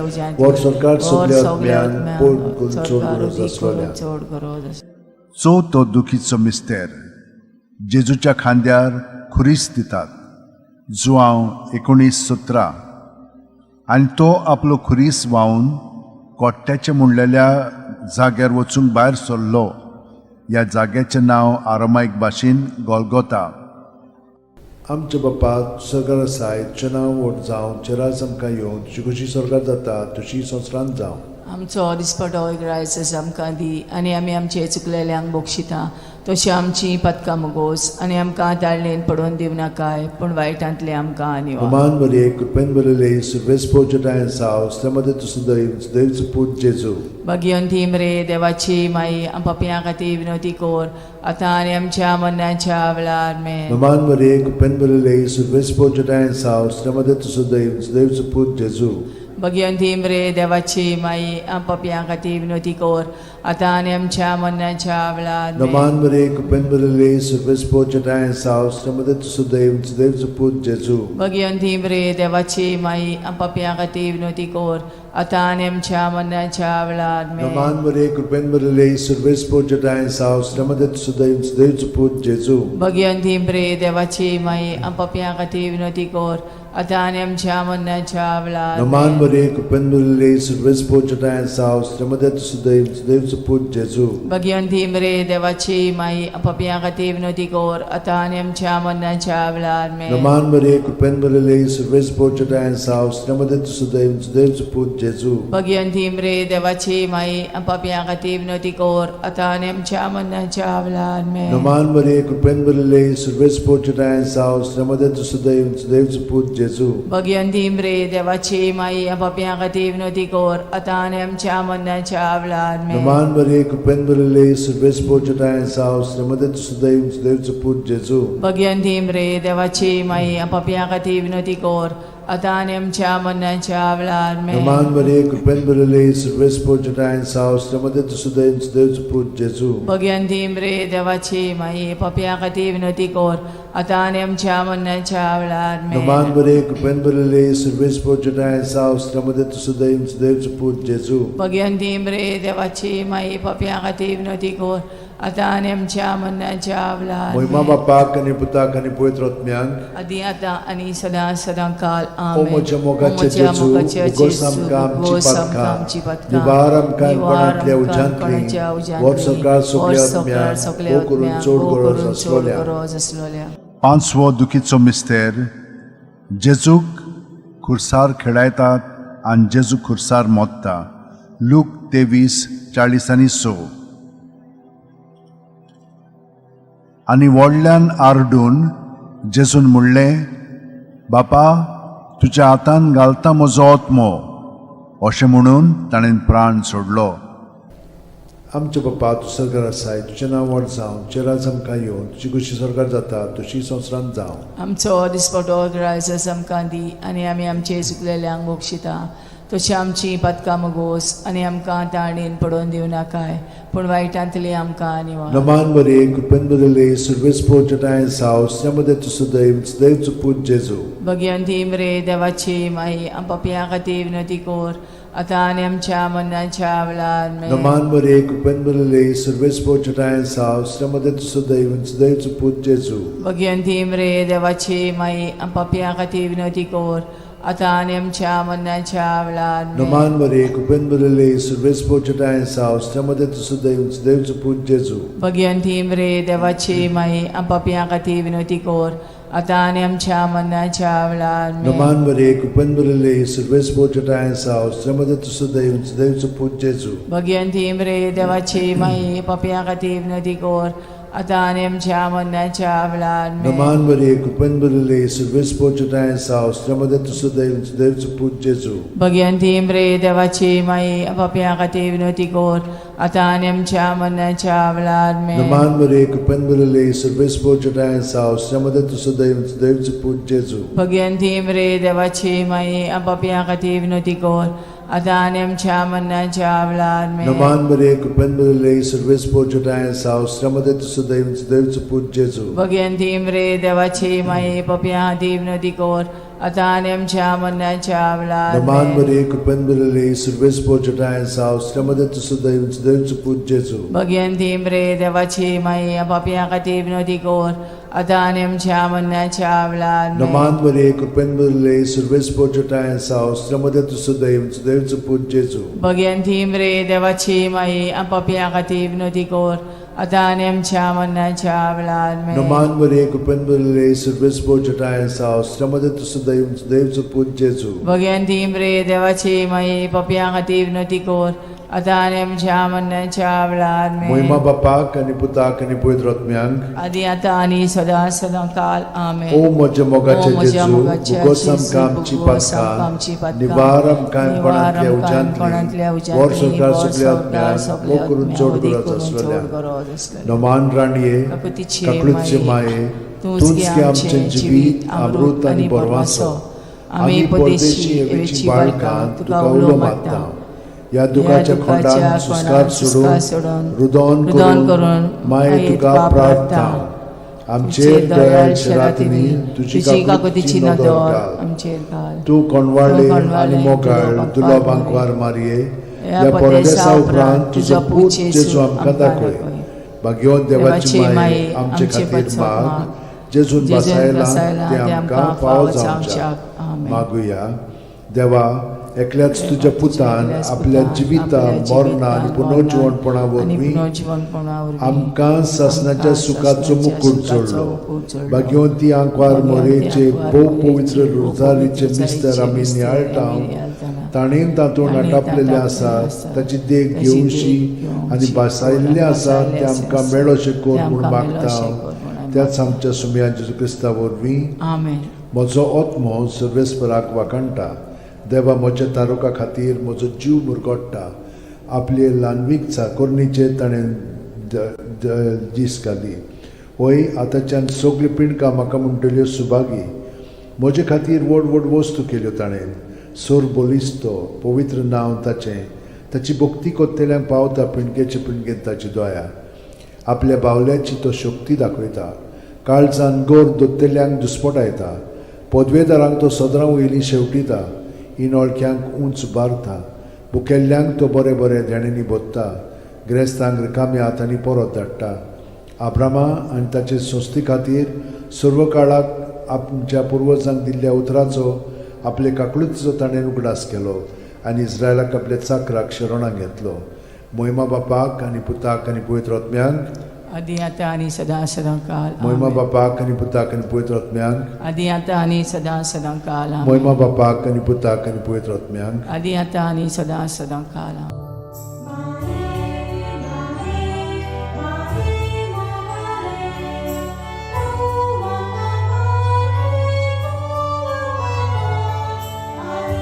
[SPEAKER 1] उज्यांतली, वर सरकार सगल्या आत्म्यान पोट करून चड गरज आसलोल्या.
[SPEAKER 2] चड गरज आसलोल्या.
[SPEAKER 3] चवथो दुखीचो मिस्तेर, जेजूच्या खांद्यार खुरीस दितात. जुआंव 19:17. आनी तो आपलो खुरीस व्हांवन कोट्ट्याचे म्हणलेल्या जाग्यार वचूंक भायर सरलो. ह्या जाग्याचें नांव आरामायक भाशेन गोलगोता.
[SPEAKER 1] आमच्या बापा, सरकार आसाय, तुजें नांव व्हड जावं, तुजें राज आमकां येवं, तुजी खुशी सरकार जाता तुशी संवसारांत जावं.
[SPEAKER 2] आमचो दिसपटो ग्रायस आमकां दी आनी आमी आमचे चुकलेल्यांक बक्षिता तशी आमची पदकां मुगोस आनी आमकां ताळणेन पडोवन दिवं नाकाय, पूण वायटांतले आमकां निवार.
[SPEAKER 1] नमान मरिये, कृपेन भरिल्ले, सर्वेस्पोर साव, मध्ये तूं सदैव सदैवचो पूत जेजू.
[SPEAKER 2] भगिवंती मरे देवाची माई, पापयां खातीर विनवती कर, आतां आनी आमच्या मरणाच्या वेळार. आमेन.
[SPEAKER 1] नमान मरिये, कृपेन भरिल्ले, सर्वेस्पोर साव, मध्ये तूं सदैव सदैवचो पूत जेजू.
[SPEAKER 2] भगिवंती मरे देवाची माई, पापयां खातीर विनवती कर, आतां आनी आमच्या मरणाच्या वेळार. आमेन.
[SPEAKER 1] नमान मरिये, कृपेन भरिल्ले, सर्वेस्पोर साव, मध्ये तूं सदैव सदैवचो पूत जेजू.
[SPEAKER 2] भगिवंती मरे देवाची माई, पापयां खातीर विनवती कर, आतां आनी आमच्या मरणाच्या वेळार. आमेन.
[SPEAKER 1] नमान मरिये, कृपेन भरिल्ले, सर्वेस्पोर साव, मध्ये तूं सदैव सदैवचो पूत जेजू.
[SPEAKER 2] भगिवंती मरे देवाची माई, पापयां खातीर विनवती कर, आतां आनी आमच्या मरणाच्या वेळार.
[SPEAKER 1] नमान
[SPEAKER 2] आमेन.
[SPEAKER 1] मरिये, कृपेन भरिल्ले, सर्वेस्पोर साव, मध्ये तूं सदैव सदैवचो पूत जेजू.
[SPEAKER 2] भगिवंती मरे देवाची माई, पापयां खातीर विनवती कर, आतां आनी आमच्या मरणाच्या वेळार. आमेन.
[SPEAKER 1] नमान मरिये, कृपेन भरिल्ले, सर्वेस्पोर साव, मध्ये तूं सदैव सदैवचो पूत जेजू.
[SPEAKER 2] भगिवंती मरे देवाची माई, पापयां खातीर विनवती कर, आतां आनी आमच्या मरणाच्या वेळार. आमेन.
[SPEAKER 1] नमान मरिये, कृपेन भरिल्ले, सर्वेस्पोर साव, मध्ये तूं सदैव सदैवचो पूत जेजू.
[SPEAKER 2] भगिवंती मरे देवाची माई, पापयां खातीर विनवती कर, आतां आनी आमच्या मरणाच्या वेळार. आमेन.
[SPEAKER 1] नमान मरिये, कृपेन भरिल्ले, सर्वेस्पोर साव, मध्ये तूं सदैव सदैवचो पूत जेजू.
[SPEAKER 2] भगिवंती मरे देवाची माई, पापयां खातीर विनवती कर, आतां आनी आमच्या मरणाच्या वेळार. आमेन.
[SPEAKER 1] नमान मरिये, कृपेन भरिल्ले, सर्वेस्पोर साव, मध्ये तूं सदैव सदैवचो पूत जेजू.
[SPEAKER 2] भगिवंती मरे देवाची माई, पापयां खातीर विनवती कर, आतां आनी आमच्या मरणाच्या वेळार. आमेन.
[SPEAKER 1] नमान मरिये, कृपेन भरिल्ले, सर्वेस्पोर साव, मध्ये तूं सदैव सदैवचो पूत जेजू.
[SPEAKER 2] भगिवंती मरे देवाची माई, पापयां खातीर विनवती कर, आतां आनी आमच्या मरणाच्या वेळार.
[SPEAKER 1] मोहिमा
[SPEAKER 2] आमेन.
[SPEAKER 1] बापाक आनी पुताक आनी पवित्र आत्म्याक.
[SPEAKER 2] आदी आतां आनी सदां सदां काल.
[SPEAKER 1] ओ
[SPEAKER 2] आमेन.
[SPEAKER 1] म्हज्या मोगाचे
[SPEAKER 2] ओ म्हज्या
[SPEAKER 1] जेजू,
[SPEAKER 2] मोगाचे
[SPEAKER 1] उगोस
[SPEAKER 2] जेजू,
[SPEAKER 1] आमकां आमची
[SPEAKER 2] उगोस आमकां
[SPEAKER 1] पातकां,
[SPEAKER 2] आमची पातकां,
[SPEAKER 1] निवार आमकां
[SPEAKER 2] निवार
[SPEAKER 1] कोणांतल्या
[SPEAKER 2] आमकां
[SPEAKER 1] उज्यांतली,
[SPEAKER 2] कोणाच्या उज्यांतली,
[SPEAKER 1] वर सरकार
[SPEAKER 2] वर
[SPEAKER 1] सगल्या
[SPEAKER 2] सरकार
[SPEAKER 1] आत्म्यांक,
[SPEAKER 2] सगल्या
[SPEAKER 1] भोव करून
[SPEAKER 2] आत्म्यांक,
[SPEAKER 1] चड
[SPEAKER 2] भोव
[SPEAKER 1] गरज
[SPEAKER 2] करून चड
[SPEAKER 1] आसलोल्या.
[SPEAKER 2] गरज आसलोल्या.
[SPEAKER 3] पांचवो दुखीचो मिस्तेर, जेजूक खुर्सार खेळायतात आनी जेजू खुर्सार मोत्ता. लूक 23:46. आनी व्हडल्यान आरडून जेजून म्हणलें, बापा, तुज्या हातान घालता म्हजो आत्मो. अशें म्हणून ताणें प्राण सोडलो.
[SPEAKER 1] आमच्या बापा, तूं सरकार आसाय, तुजें नांव व्हड जावं, तुजें राज आमकां येवं, तुजी खुशी सरकार जाता तुशी संवसारांत जावं.
[SPEAKER 2] आमचो दिसपटो ग्रायस आमकां दी आनी आमी आमचे चुकलेल्यांक बक्षिता तशी आमची पातकां मुगोस आनी आमकां ताणेन पडोवन दिवं नाकाय, पूण वायटांतली आमकां निवार.
[SPEAKER 1] नमान मरिये, कृपेन भरिल्ले, सर्वेस्पोर जठायन साव, मध्ये तूं सदैव सदैवचो पूत जेजू.
[SPEAKER 2] भगिवंती मरे देवाची माई, पापयां खातीर विनवती कर, आतां आनी आमच्या मरणाच्या वेळार. आमेन.
[SPEAKER 1] नमान मरिये, कृपेन भरिल्ले, सर्वेस्पोर जठायन साव, मध्ये तूं सदैव सदैवचो पूत जेजू.
[SPEAKER 2] भगिवंती मरे देवाची माई, पापयां खातीर विनवती कर, आतां आनी आमच्या मरणाच्या वेळार आमेन.
[SPEAKER 1] नमान मरे कृपेन भरिल्ले सर्वेस्पोर आसा उस्त्यामध्ये तूं सुदैव देवचो पूत जेजू.
[SPEAKER 2] भगिवंती मरे देवाची माई, आम पापयां खातीर विनवती कर, आतां आनी आमच्या मरणाच्या वेळार आमेन.
[SPEAKER 1] नमान मरे कृपेन भरिल्ले सर्वेस्पोर आसा उस्त्यामध्ये तूं सुदैव देवचो पूत जेजू.
[SPEAKER 2] भगिवंती मरे देवाची माई, पापयां खातीर विनवती कर, आतां आनी आमच्या मरणाच्या वेळार आमेन.
[SPEAKER 1] नमान मरे कृपेन भरिल्ले सर्वेस्पोर आसा उस्त्यामध्ये तूं सुदैव देवचो पूत जेजू.
[SPEAKER 2] भगिवंती मरे देवाची माई, पापयां खातीर विनवती कर, आतां आनी आमच्या मरणाच्या वेळार आमेन.
[SPEAKER 1] नमान मरे कृपेन भरिल्ले सर्वेस्पोर आसा उस्त्यामध्ये तूं सुदैव देवचो पूत जेजू.
[SPEAKER 2] भगिवंती मरे देवाची माई, पापयां खातीर विनवती कर, आतां आनी आमच्या मरणाच्या वेळार आमेन.
[SPEAKER 1] नमान मरे कृपेन भरिल्ले सर्वेस्पोर आसा उस्त्यामध्ये तूं सुदैव देवचो पूत जेजू.
[SPEAKER 2] भगिवंती मरे देवाची माई, पापयां खातीर विनवती कर, आतां आनी आमच्या मरणाच्या वेळार
[SPEAKER 1] नमान
[SPEAKER 2] आमेन.
[SPEAKER 1] मरे कृपेन भरिल्ले सर्वेस्पोर आसा उस्त्यामध्ये तूं सुदैव देवचो पूत जेजू.
[SPEAKER 2] भगिवंती मरे देवाची माई, पापयां खातीर विनवती कर, आतां आनी आमच्या मरणाच्या वेळार आमेन.
[SPEAKER 1] नमान मरे कृपेन भरिल्ले सर्वेस्पोर आसा उस्त्यामध्ये तूं सुदैव देवचो पूत जेजू.
[SPEAKER 2] भगिवंती मरे देवाची माई, पापयां खातीर विनवती कर, आतां आनी आमच्या मरणाच्या वेळार आमेन.
[SPEAKER 1] नमान मरे कृपेन भरिल्ले सर्वेस्पोर आसा उस्त्यामध्ये तूं सुदैव देवचो पूत जेजू.
[SPEAKER 2] भगिवंती मरे देवाची माई, पापयां खातीर विनवती कर, आतां आनी आमच्या मरणाच्या वेळार आमेन.
[SPEAKER 1] मोहिमा बापाक आनी पुताक आनी पवित्र आत्म्यांक,
[SPEAKER 2] आदी आतां आनी सदां सदां काल आमेन.
[SPEAKER 1] ओ म्हज्या
[SPEAKER 2] ओ
[SPEAKER 1] मोगाचे
[SPEAKER 2] म्हज्या
[SPEAKER 1] जेजू,
[SPEAKER 2] मोगाच्या
[SPEAKER 1] भुगोस
[SPEAKER 2] जेजू,
[SPEAKER 1] आमकां आमची
[SPEAKER 2] भुगोस आमकां आमची
[SPEAKER 1] पातकां,
[SPEAKER 2] पातकां,
[SPEAKER 1] निवार आमकां
[SPEAKER 2] निवार
[SPEAKER 1] कोणांतल्या
[SPEAKER 2] आमकां कोणांतल्या
[SPEAKER 1] उज्यांतली,
[SPEAKER 2] उज्यांतली,
[SPEAKER 1] वर संवसार
[SPEAKER 2] वर
[SPEAKER 1] सगल्या
[SPEAKER 2] संवसार
[SPEAKER 1] आत्म्यांक,
[SPEAKER 2] सगल्या
[SPEAKER 1] मोग करून
[SPEAKER 2] आत्म्यांक,
[SPEAKER 1] चड
[SPEAKER 2] वदी
[SPEAKER 1] गरज
[SPEAKER 2] करून चड
[SPEAKER 1] आसलेल्या.
[SPEAKER 2] गरज आसलेल्या.
[SPEAKER 1] नमान राणये,
[SPEAKER 2] काकुतीचे
[SPEAKER 1] काकळूतचे माये,
[SPEAKER 2] तूंच गे आमचें जिवीत, अमृत आनी बरवासो. आमी परदेशी हेवेची बाळकां तुका उलो मारता.
[SPEAKER 1] ह्या दुखाच्या खोंडान सुस्कार सोडून, रुदोन
[SPEAKER 2] रुदोन
[SPEAKER 1] करून
[SPEAKER 2] करून
[SPEAKER 1] माये तुका प्रार्थना. आमचेर दयाळ शरातींनी तुजी काकुतीची नदर घाल.
[SPEAKER 2] आमचेर घाल.
[SPEAKER 1] तूं कोणवाळे
[SPEAKER 2] तूं कोणवाळे
[SPEAKER 1] आनी मोगाळ
[SPEAKER 2] दुलो
[SPEAKER 1] दुलो
[SPEAKER 2] बांकवार
[SPEAKER 1] बांकवार मारये,
[SPEAKER 2] ह्या
[SPEAKER 1] ह्या
[SPEAKER 2] परदेसा
[SPEAKER 1] परदेसा उपरांत तुजो पूत जेजू आमकां दाखय. भाग्यवंत देवाची माये, आमचे खातीर माग, जेजून
[SPEAKER 2] जेजून
[SPEAKER 1] बसायला
[SPEAKER 2] बसायला
[SPEAKER 1] ते आमकां फावो जावच्याक.
[SPEAKER 2] आमेन.
[SPEAKER 1] मागुया. देवा, एकल्याच तुज्या पुतान
[SPEAKER 2] एकल्याच
[SPEAKER 1] आपल्या
[SPEAKER 2] पुतान
[SPEAKER 1] जिविता
[SPEAKER 2] आपल्या
[SPEAKER 1] मरणा आनी
[SPEAKER 2] जिविता,
[SPEAKER 1] पुनर्जिवणपणा
[SPEAKER 2] आनी
[SPEAKER 1] वरवीं
[SPEAKER 2] पुनर्जिवणपणा वरवीं
[SPEAKER 1] आमकां सासणाच्या
[SPEAKER 2] आमकां
[SPEAKER 1] सुखाचो
[SPEAKER 2] सासणाच्या
[SPEAKER 1] मुकूट
[SPEAKER 2] सुखाचो
[SPEAKER 1] जोडलो.
[SPEAKER 2] मुकूट जोडलो.
[SPEAKER 1] भाग्यवंती आंकवार
[SPEAKER 2] भाग्यवंती
[SPEAKER 1] मोरेचे
[SPEAKER 2] आंकवार
[SPEAKER 1] भोव
[SPEAKER 2] मोरेचे
[SPEAKER 1] पवित्र
[SPEAKER 2] भोव
[SPEAKER 1] रोजारीचे
[SPEAKER 2] पवित्र
[SPEAKER 1] मिस्तर
[SPEAKER 2] रोजारीचे
[SPEAKER 1] आमी
[SPEAKER 2] मिस्तर
[SPEAKER 1] नियाळटा,
[SPEAKER 2] आमी नियाळटाना,
[SPEAKER 1] ताणें तातूंत
[SPEAKER 2] ताणें
[SPEAKER 1] आटापलेलें
[SPEAKER 2] तातूंत
[SPEAKER 1] आसा,
[SPEAKER 2] आसा,
[SPEAKER 1] ताची देख
[SPEAKER 2] ताची देख
[SPEAKER 1] घेवशी
[SPEAKER 2] घेवशी
[SPEAKER 1] आनी भासायल्लें आसा
[SPEAKER 2] भासायल्लें
[SPEAKER 1] तें आमकां
[SPEAKER 2] आसा,
[SPEAKER 1] मेळोशें कर
[SPEAKER 2] तें
[SPEAKER 1] म्हूण
[SPEAKER 2] आमकां
[SPEAKER 1] मागता.
[SPEAKER 2] मेळोशें कर म्हूण आमी
[SPEAKER 1] त्याच आमच्या सुमया जेजू क्रिस्ता वरवीं.
[SPEAKER 2] आमेन.
[SPEAKER 1] म्हजो आत्मो सर्वेस्पराक वाखाणटा, देवा म्हज्या तारुका खातीर म्हजो जीव मुरगोट्टा. आपले ल्हानवीक चाकोरणीचेर ताणें दीस घाली. वय आतांच्यान सगळ्यो पिंडकां म्हाका म्हणटल्यो सुभागी. म्हजे खातीर व्हड व्हड वस्तू केल्यो ताणें. सोर बलिस्तो पवित्र नांव ताचें. ताची भक्ती कोत्तेल्यांक पावता पिंडकेचे पिंडकेन ताची दया. आपल्या बावल्याची तो शक्ती दाखयता, काळजान गोर दोत्तेल्यांक दुस्पटायता. पदवेदारांक तो सदरां वयलीं शेवटिता, इनोळख्यांक उंच बारता. भुकेल्ल्यांक तो बरें बरें देण्यांनी भोत्ता, गिरेस्तांक रिकाम्या हातांनी परत धाडटा. आब्रामा आनी ताचे संस्थे खातीर सर्व काळाक आमच्या पुर्वजांक दिल्ल्या उतराचो आपले काकळुतीचो ताणें उगडास केलो आनी इस्रायलाक आपल्या चाकराक शरणाक घेतलो. मोहिमा बापाक आनी पुताक आनी पवित्र आत्म्यांक,
[SPEAKER 2] आदी आतां आनी सदां सदां काल
[SPEAKER 1] मोहिमा
[SPEAKER 2] आमेन.
[SPEAKER 1] बापाक आनी पुताक आनी पवित्र आत्म्यांक,
[SPEAKER 2] आदी आतां आनी सदां सदां काल आमेन.
[SPEAKER 1] मोहिमा बापाक आनी पुताक आनी पवित्र आत्म्यांक,
[SPEAKER 2] आदी आतां आनी सदां सदां काल आमेन.
[SPEAKER 4] माहे माहे माहे मोगाले, तूं म्हाका पाटले आनी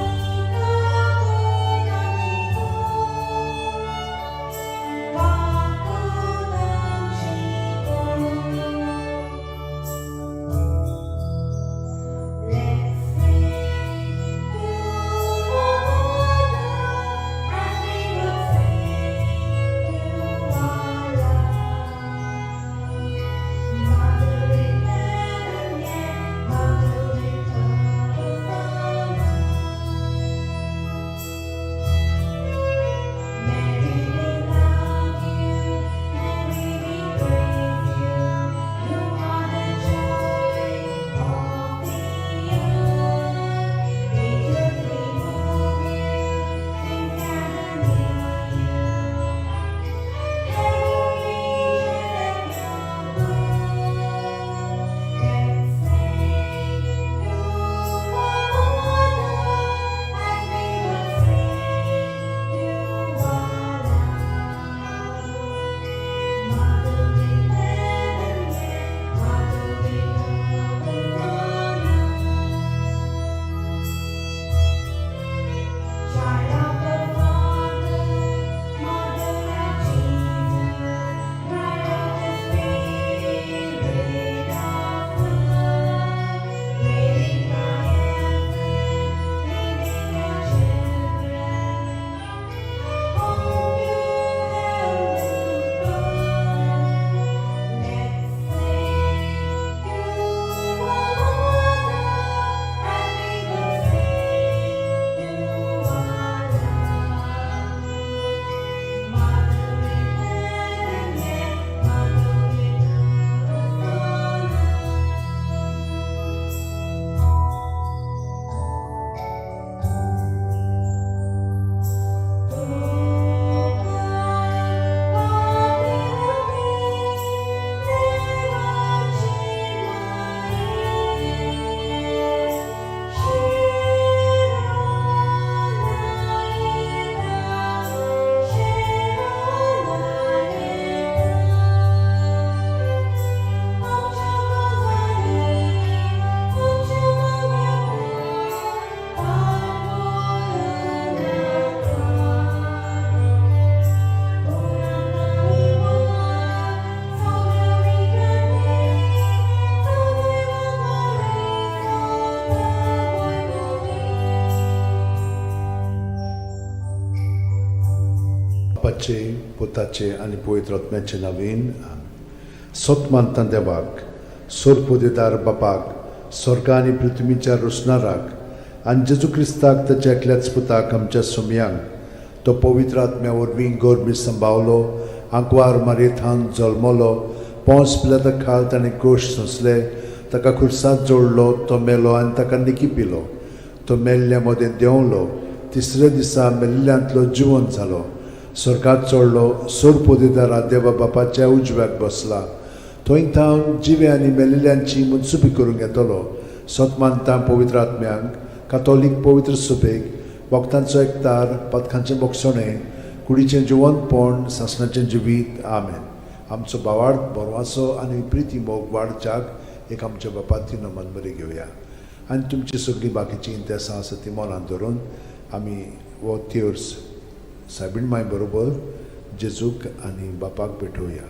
[SPEAKER 4] Let's sing to our Mother as we
[SPEAKER 1] बापाचे, पुताचे आनी पवित्र आत्म्याचे नवीन. सत मानता देवाक, सोरपोदेदार बापाक, स्वर्गा आनी पृथ्वीच्या रोसणाराक, आनी जेजू क्रिस्ताक, ताच्या एकल्याच पुताक, आमच्या सोमयांक, तो पवित्र आत्म्या वरवीं गोरमी संभावलो, आंकवार मारयेथान जल्मलो, पोंस पिलाता खाल ताणें कोश सोंसले, ताका खुर्सात जोडलो, तो मेलो आनी ताका निकी पिलो, तो मेल्ल्या मदें देंवलो, तिसऱ्या दिसा मेल्ल्यांतलो जिवंत जालो, स्वर्गात चडलो, सोरपोदेदारा देवा बापाच्या उजव्याक बसला, थंय थावन जिवे आनी मेल्ल्यांची मनसुबी करूंक येतलो. सत मानता पवित्र आत्म्यांक, कातोलीक पवित्र सुबेक, भक्तांचो एकतार, पथकांचें बोगसणें, कुडीचें जिवंतपण, सासणाचें जिवीत. आमेन. आमचो बावाड बरवासो आनी प्रिती मोग वाडच्याक एक आमच्या बापाती नमन बरी घेवया आनी तुमची सगळीं बाकीचीं इंतेसां आसा ती मनान धरून आमी हो तेर्स सायबीण माय बरोबर जेजूक आनी बापाक भेटोवया.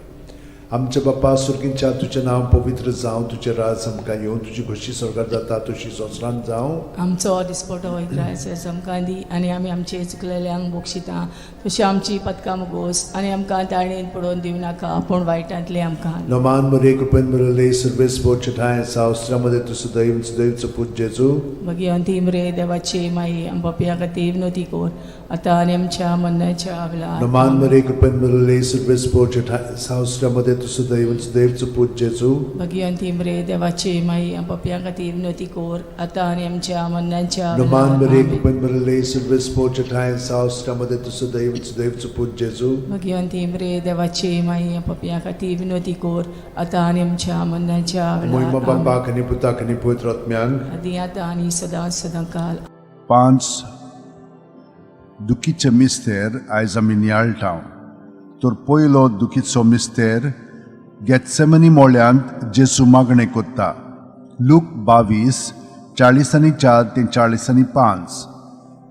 [SPEAKER 1] आमच्या बापा सुर्गींच्या, तुजें नांव पवित्र जावं, तुजें राज आमकां येवं, तुजी खोशी स्वर्गार जाता तशी संवसारांत जावं.
[SPEAKER 2] आमचो दिसपटो इग्रायस आमकां दी आनी आमी आमचे चुकलेल्यांक बक्षिता तशी आमची पदकां मुगोस आनी आमकां ताळणेन पडोवन दिवं नाका, पूण वायटांतले आमकां.
[SPEAKER 1] नमान मरे, कृपेन बरले, सर्वेस बोचठाय सावस्त्रामध्ये तूं सदैव सदैवचो पूत जेजू.
[SPEAKER 2] भगिवंती मरे देवाची माई, आम पापया खातीर विनवती कर, आतां आनी आमच्या मरणाच्या वेळार.
[SPEAKER 1] नमान मरे, कृपेन बरले, सर्वेस बोचठाय सावस्त्रामध्ये तूं सदैव सदैवचो पूत जेजू.
[SPEAKER 2] भगिवंती मरे देवाची माई, आम पापया खातीर विनवती कर, आतां आनी आमच्या मरणाच्या
[SPEAKER 1] नमान
[SPEAKER 2] वेळार.
[SPEAKER 1] मरे,
[SPEAKER 2] आमेन.
[SPEAKER 1] कृपेन बरले, सर्वेस बोचठाय सावस्त्रामध्ये तूं सदैव सदैवचो पूत जेजू.
[SPEAKER 2] भगिवंती मरे देवाची माई, आम पापया खातीर विनवती कर, आतां आनी आमच्या मरणाच्या
[SPEAKER 1] मोहिमा
[SPEAKER 2] वेळार. आमेन.
[SPEAKER 1] बापाक आनी पुताक आनी पवित्र आत्म्यांक.
[SPEAKER 2] आदी आतां आनी सदां सदां काल.
[SPEAKER 3] पांच दुखीचे मिस्तेर आयज आमी नियाळटा. तर पयलो दुखीचो मिस्तेर, गेत्सेमनी मोळ्यांत जेसू मागणें कोत्ता. लूक 22:44 ते 45.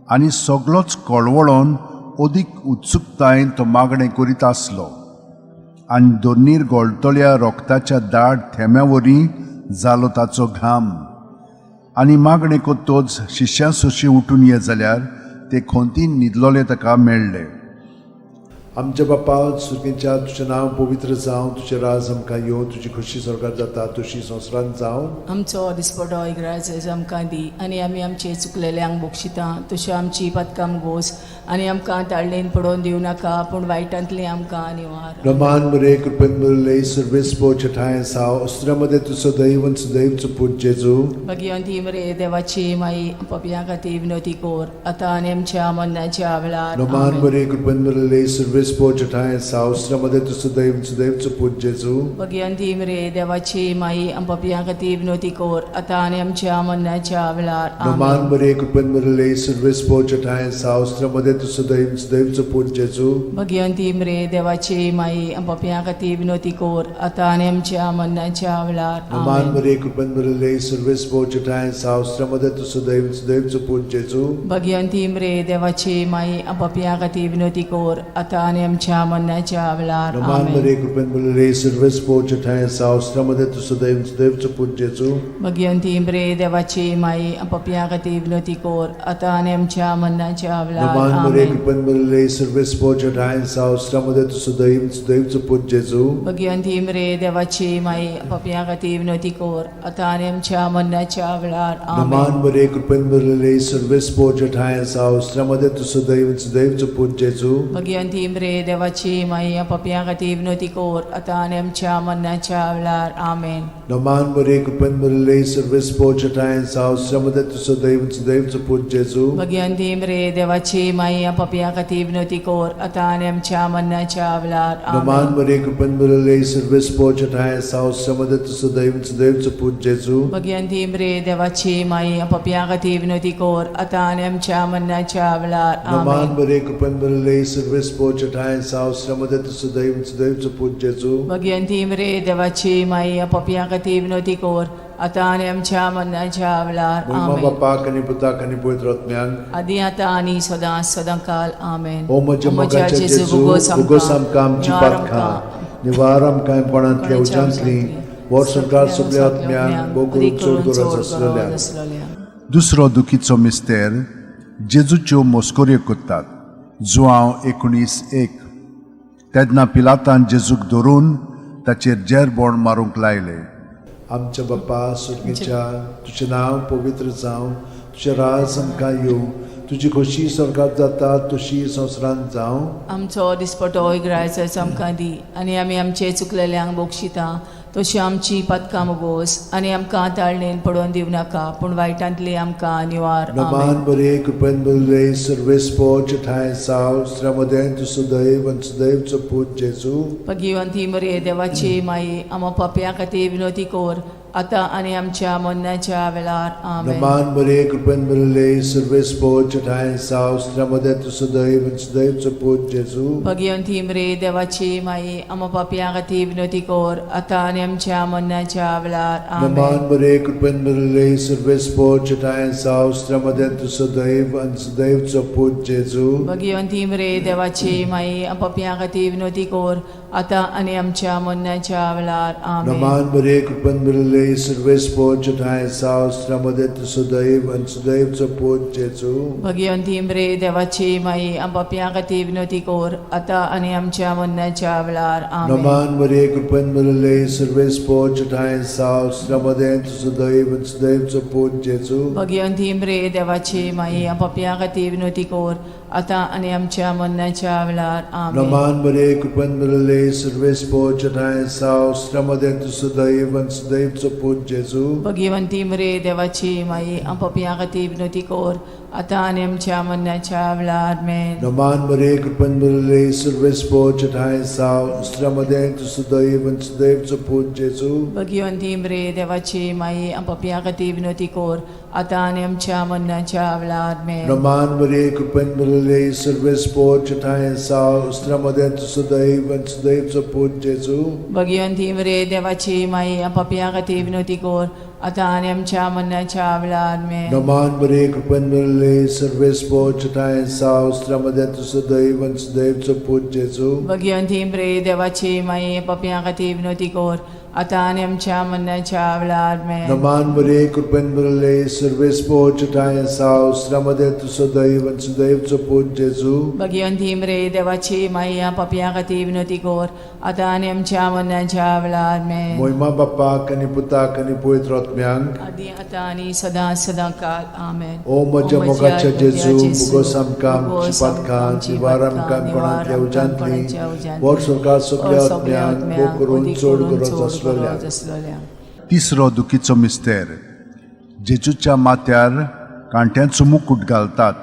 [SPEAKER 3] आनी सगलोच कळवळोन अदीक उत्सुकतायेन तो मागणें करीत आसलो आनी दोनीर गोळटल्या रोगताच्या दाट थेंब्या वरी जालो ताचो घाम. आनी मागणें कोत्तोच शिश्यां सोशी उठून ये जाल्यार ते खोंतीन न्हिदलोले ताका मेळ्ळे.
[SPEAKER 1] आमच्या बापा सुर्गींच्या, तुजें नांव पवित्र जावं, तुजें राज आमकां येवं, तुजी खोशी स्वर्गार जाता तशी संवसारांत जावं.
[SPEAKER 2] आमचो दिसपटो इग्राज आमकां दी आनी आमी आमचे चुकलेल्यांक बक्षिता तश्यो आमची पदकां गोस आनी आमकां ताळणेन पडोवन दिवं नाका, पूण वायटांतली आमकां निवार.
[SPEAKER 1] रमान मरे, कृपेन बरले, सर्वेस पोचठाय साव अस्त्रामध्ये तूं सदैव सदैवचो पूत जेजू.
[SPEAKER 2] भगिवंती मरे देवाची माई, पपया खातीर विनवती कर, आतां आनी आमच्या मरणाच्या वेळार.
[SPEAKER 1] रमान
[SPEAKER 2] आमेन.
[SPEAKER 1] मरे, कृपेन बरले, सर्वेस पोचठाय साव अस्त्रामध्ये तूं सदैव सदैवचो पूत जेजू.
[SPEAKER 2] भगिवंती मरे देवाची माई, पपया खातीर विनवती कर, आतां आनी आमच्या मरणाच्या वेळार.
[SPEAKER 1] रमान
[SPEAKER 2] आमेन.
[SPEAKER 1] मरे, कृपेन बरले, सर्वेस पोचठाय साव अस्त्रामध्ये तूं सदैव सदैवचो पूत जेजू.
[SPEAKER 2] भगिवंती मरे देवाची माई, पपया खातीर विनवती कर, आतां आनी आमच्या मरणाच्या वेळार.
[SPEAKER 1] रमान
[SPEAKER 2] आमेन.
[SPEAKER 1] मरे, कृपेन बरले, सर्वेस पोचठाय साव अस्त्रामध्ये तूं सदैव सदैवचो पूत जेजू.
[SPEAKER 2] भगिवंती मरे देवाची माई, पपया खातीर विनवती कर, आतां आनी आमच्या मरणाच्या वेळार.
[SPEAKER 1] रमान
[SPEAKER 2] आमेन.
[SPEAKER 1] मरे, कृपेन बरले, सर्वेस पोचठाय साव अस्त्रामध्ये तूं सदैव सदैवचो पूत जेजू.
[SPEAKER 2] भगिवंती मरे देवाची माई, पपया खातीर विनवती कर, आतां आनी आमच्या मरणाच्या वेळार.
[SPEAKER 1] रमान मरे,
[SPEAKER 2] आमेन.
[SPEAKER 1] कृपेन बरले, सर्वेस पोचठाय साव अस्त्रामध्ये तूं सदैव सदैवचो पूत जेजू.
[SPEAKER 2] भगिवंती मरे देवाची माई, पपया खातीर विनवती कर, आतां आनी आमच्या मरणाच्या वेळार.
[SPEAKER 1] रमान
[SPEAKER 2] आमेन.
[SPEAKER 1] मरे, कृपेन बरले, सर्वेस पोचठाय साव अस्त्रामध्ये तूं सदैव सदैवचो पूत जेजू.
[SPEAKER 2] भगिवंती मरे देवाची माई, पपया खातीर विनवती कर, आतां आनी आमच्या मरणाच्या वेळार. आमेन.
[SPEAKER 1] रमान मरे, कृपेन बरले, सर्वेस पोचठाय साव अस्त्रामध्ये तूं सदैव सदैवचो पूत जेजू.
[SPEAKER 2] भगिवंती मरे देवाची माई, पपया खातीर विनवती कर, आतां आनी आमच्या मरणाच्या वेळार.
[SPEAKER 1] रमान
[SPEAKER 2] आमेन.
[SPEAKER 1] मरे, कृपेन बरले, सर्वेस पोचठाय साव अस्त्रामध्ये तूं सदैव सदैवचो पूत जेजू.
[SPEAKER 2] भगिवंती मरे देवाची माई, पपया खातीर विनवती कर, आतां आनी आमच्या मरणाच्या वेळार.
[SPEAKER 1] रमान
[SPEAKER 2] आमेन.
[SPEAKER 1] मरे, कृपेन बरले, सर्वेस पोचठाय साव अस्त्रामध्ये तूं सदैव सदैवचो पूत जेजू.
[SPEAKER 2] भगिवंती मरे देवाची माई, पपया खातीर विनवती कर, आतां आनी आमच्या मरणाच्या वेळार.
[SPEAKER 1] मोहिमा
[SPEAKER 2] आमेन.
[SPEAKER 1] बापाक आनी पुताक आनी पवित्र आत्म्यांक.
[SPEAKER 2] आदी आतां आनी सदां सदां काल. आमेन.
[SPEAKER 1] ओ म्हज्या मोगाच्या जेजू, उगोस आमकां आमची पातकां, निवार आमकां कोणांतल्या उज्यांतली, वर्सभर सगल्या आत्म्यांक बोगून चड गरज आसलेल्या.
[SPEAKER 3] दुसरो दुखीचो मिस्तेर, जेजूच्यो मस्कऱ्यो करतात. जुआंव 19:1. तेन्ना पिलातान जेजूक धरून ताचेर जेरबोण मारूंक लायले.
[SPEAKER 1] आमच्या बाप्पा सुर्गीच्या, तुजें नांव पवित्र जावं, तुजें राज आमकां येवं, तुजी खोशी स्वर्गात जाता तशी संवसारांत जावं.
[SPEAKER 2] आमचो दिसपटो इग्रायचो आमकां दी आनी आमी आमचे चुकलेल्यांक बक्षिता तशी आमची पातकां मोगोस आनी आमकां ताळणेन पडोवन दिवं नाका पूण वायटांतली आमकां निवार. आमेन.
[SPEAKER 1] नमान बरे कृपेन बरले सर्वेस्पोच ठांय साव श्रमदें तूं सुदैव आनी सुदैवचो पूत जेजू.
[SPEAKER 2] भगिवंती मरे देवाची माई, आमा पापया खातीर विनोती कोर आतां आनी आमच्या मरणाच्या वेळार. आमेन.
[SPEAKER 1] नमान बरे कृपेन बरले सर्वेस्पोच ठांय साव श्रमदें तूं सुदैव आनी सुदैवचो पूत जेजू.
[SPEAKER 2] भगिवंती मरे देवाची माई, आमा पापया खातीर विनोती कोर आतां आनी आमच्या मरणाच्या वेळार. आमेन.
[SPEAKER 1] नमान बरे कृपेन बरले सर्वेस्पोच ठांय साव श्रमदें तूं सुदैव आनी सुदैवचो पूत जेजू.
[SPEAKER 2] भगिवंती मरे देवाची माई, पापया खातीर विनोती कोर आतां आनी आमच्या मरणाच्या वेळार. आमेन.
[SPEAKER 1] नमान बरे कृपेन बरले सर्वेस्पोच ठांय साव श्रमदें तूं सुदैव आनी सुदैवचो पूत जेजू.
[SPEAKER 2] भगिवंती मरे देवाची माई, पापया खातीर विनोती कोर आतां आनी आमच्या मरणाच्या वेळार. आमेन.
[SPEAKER 1] नमान मरे कृपेन भरले सर्वेस्पोच ठांय साव श्रमदें तूं सुदैव आनी सुदैवचो पूत जेजू.
[SPEAKER 2] भगिवंती मरे देवाची माई, पापया खातीर विनोती कोर आतां आनी आमच्या मरणाच्या वेळार. आमेन.
[SPEAKER 1] नमान मरे कृपेन भरले सर्वेस्पोच ठांय साव श्रमदें तूं सुदैव आनी सुदैवचो पूत जेजू.
[SPEAKER 2] भगिवंती मरे देवाची माई, पापया खातीर विनोती कोर आतां आनी आमच्या मरणाच्या वेळार. आमेन.
[SPEAKER 1] नमान मरे कृपेन भरले सर्वेस्पोच ठांय साव श्रमदें तूं सुदैव आनी सुदैवचो पूत जेजू.
[SPEAKER 2] भगिवंती मरे देवाची माई, पापया खातीर विनोती कोर आतां आनी आमच्या मरणाच्या वेळार. आमेन.
[SPEAKER 1] नमान मरे कृपेन भरले सर्वेस्पोच ठांय साव श्रमदें तूं सुदैव आनी सुदैवचो पूत जेजू.
[SPEAKER 2] भगिवंती मरे देवाची माई, पापया खातीर विनोती कोर आतां आनी आमच्या मरणाच्या वेळार. आमेन.
[SPEAKER 1] नमान बरे कृपेन भरले सर्वेस्पोच ठांय साव श्रमदें तूं सुदैव आनी सुदैवचो पूत जेजू.
[SPEAKER 2] भगिवंती मरे देवाची माई, पापया खातीर विनोती कोर आतां आनी आमच्या मरणाच्या वेळार. आमेन.
[SPEAKER 1] नमान बरे कृपेन भरले सर्वेस्पोच ठांय साव श्रमदें तूं सुदैव आनी सुदैवचो पूत जेजू.
[SPEAKER 2] भगिवंती मरे देवाची माई, पापया खातीर विनोती कोर आतां आनी आमच्या मरणाच्या वेळार. आमेन.
[SPEAKER 1] मोहिमा बाप्पाक आनी पुताक आनी पवित्र आत्म्यांक,
[SPEAKER 2] आदी आतां आनी सदां सदां काल. आमेन.
[SPEAKER 1] ओ म्हज्या मोगाच्या जेजू, मुगोस आमकां आमची पातकां निवार आमकां कोणांतल्या उज्यांतली वर सरकार सगल्या आत्म्यांक भोग करून चड गरज आसलेल्या.
[SPEAKER 3] तिसरो दुखीचो मिस्तेर. जेजूच्या माथ्यार कांट्यांचो मुकूट घालतात.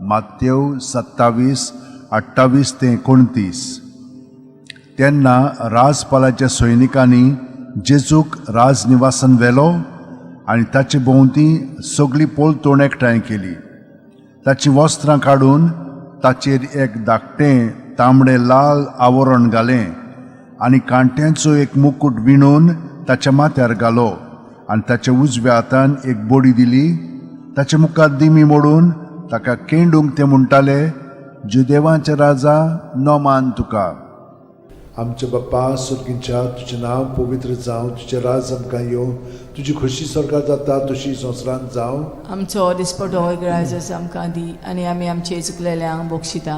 [SPEAKER 3] मातेव 27:28 ते 29. तेन्ना राजपालाच्या सैनिकांनी जेजूक राजनिवासान व्हेलो आनी ताचे भोंवती सगळी पलतोण एकठांय केली. ताचीं वस्त्रां काडून ताचेर एक धाकटें तांबडें लाल आवरण घालें आनी कांट्यांचो एक मुकूट विणून ताच्या माथ्यार घालो आनी ताच्या उजव्या हातान एक बडी दिली. ताचे मुखार दिमी मोडून ताका केंडूंक ते म्हणटाले, जुदेवांचे राजा, नमान तुका.
[SPEAKER 1] आमच्या बाप्पा सुर्गींच्या, तुजें नांव पवित्र जावं, तुजें राज आमकां येवं, तुजी खोशी स्वर्गात जाता तशी संवसारांत जावं.
[SPEAKER 2] आमचो दिसपटो इग्रायजस आमकां दी आनी आमी आमचे चुकलेल्यांक बक्षिता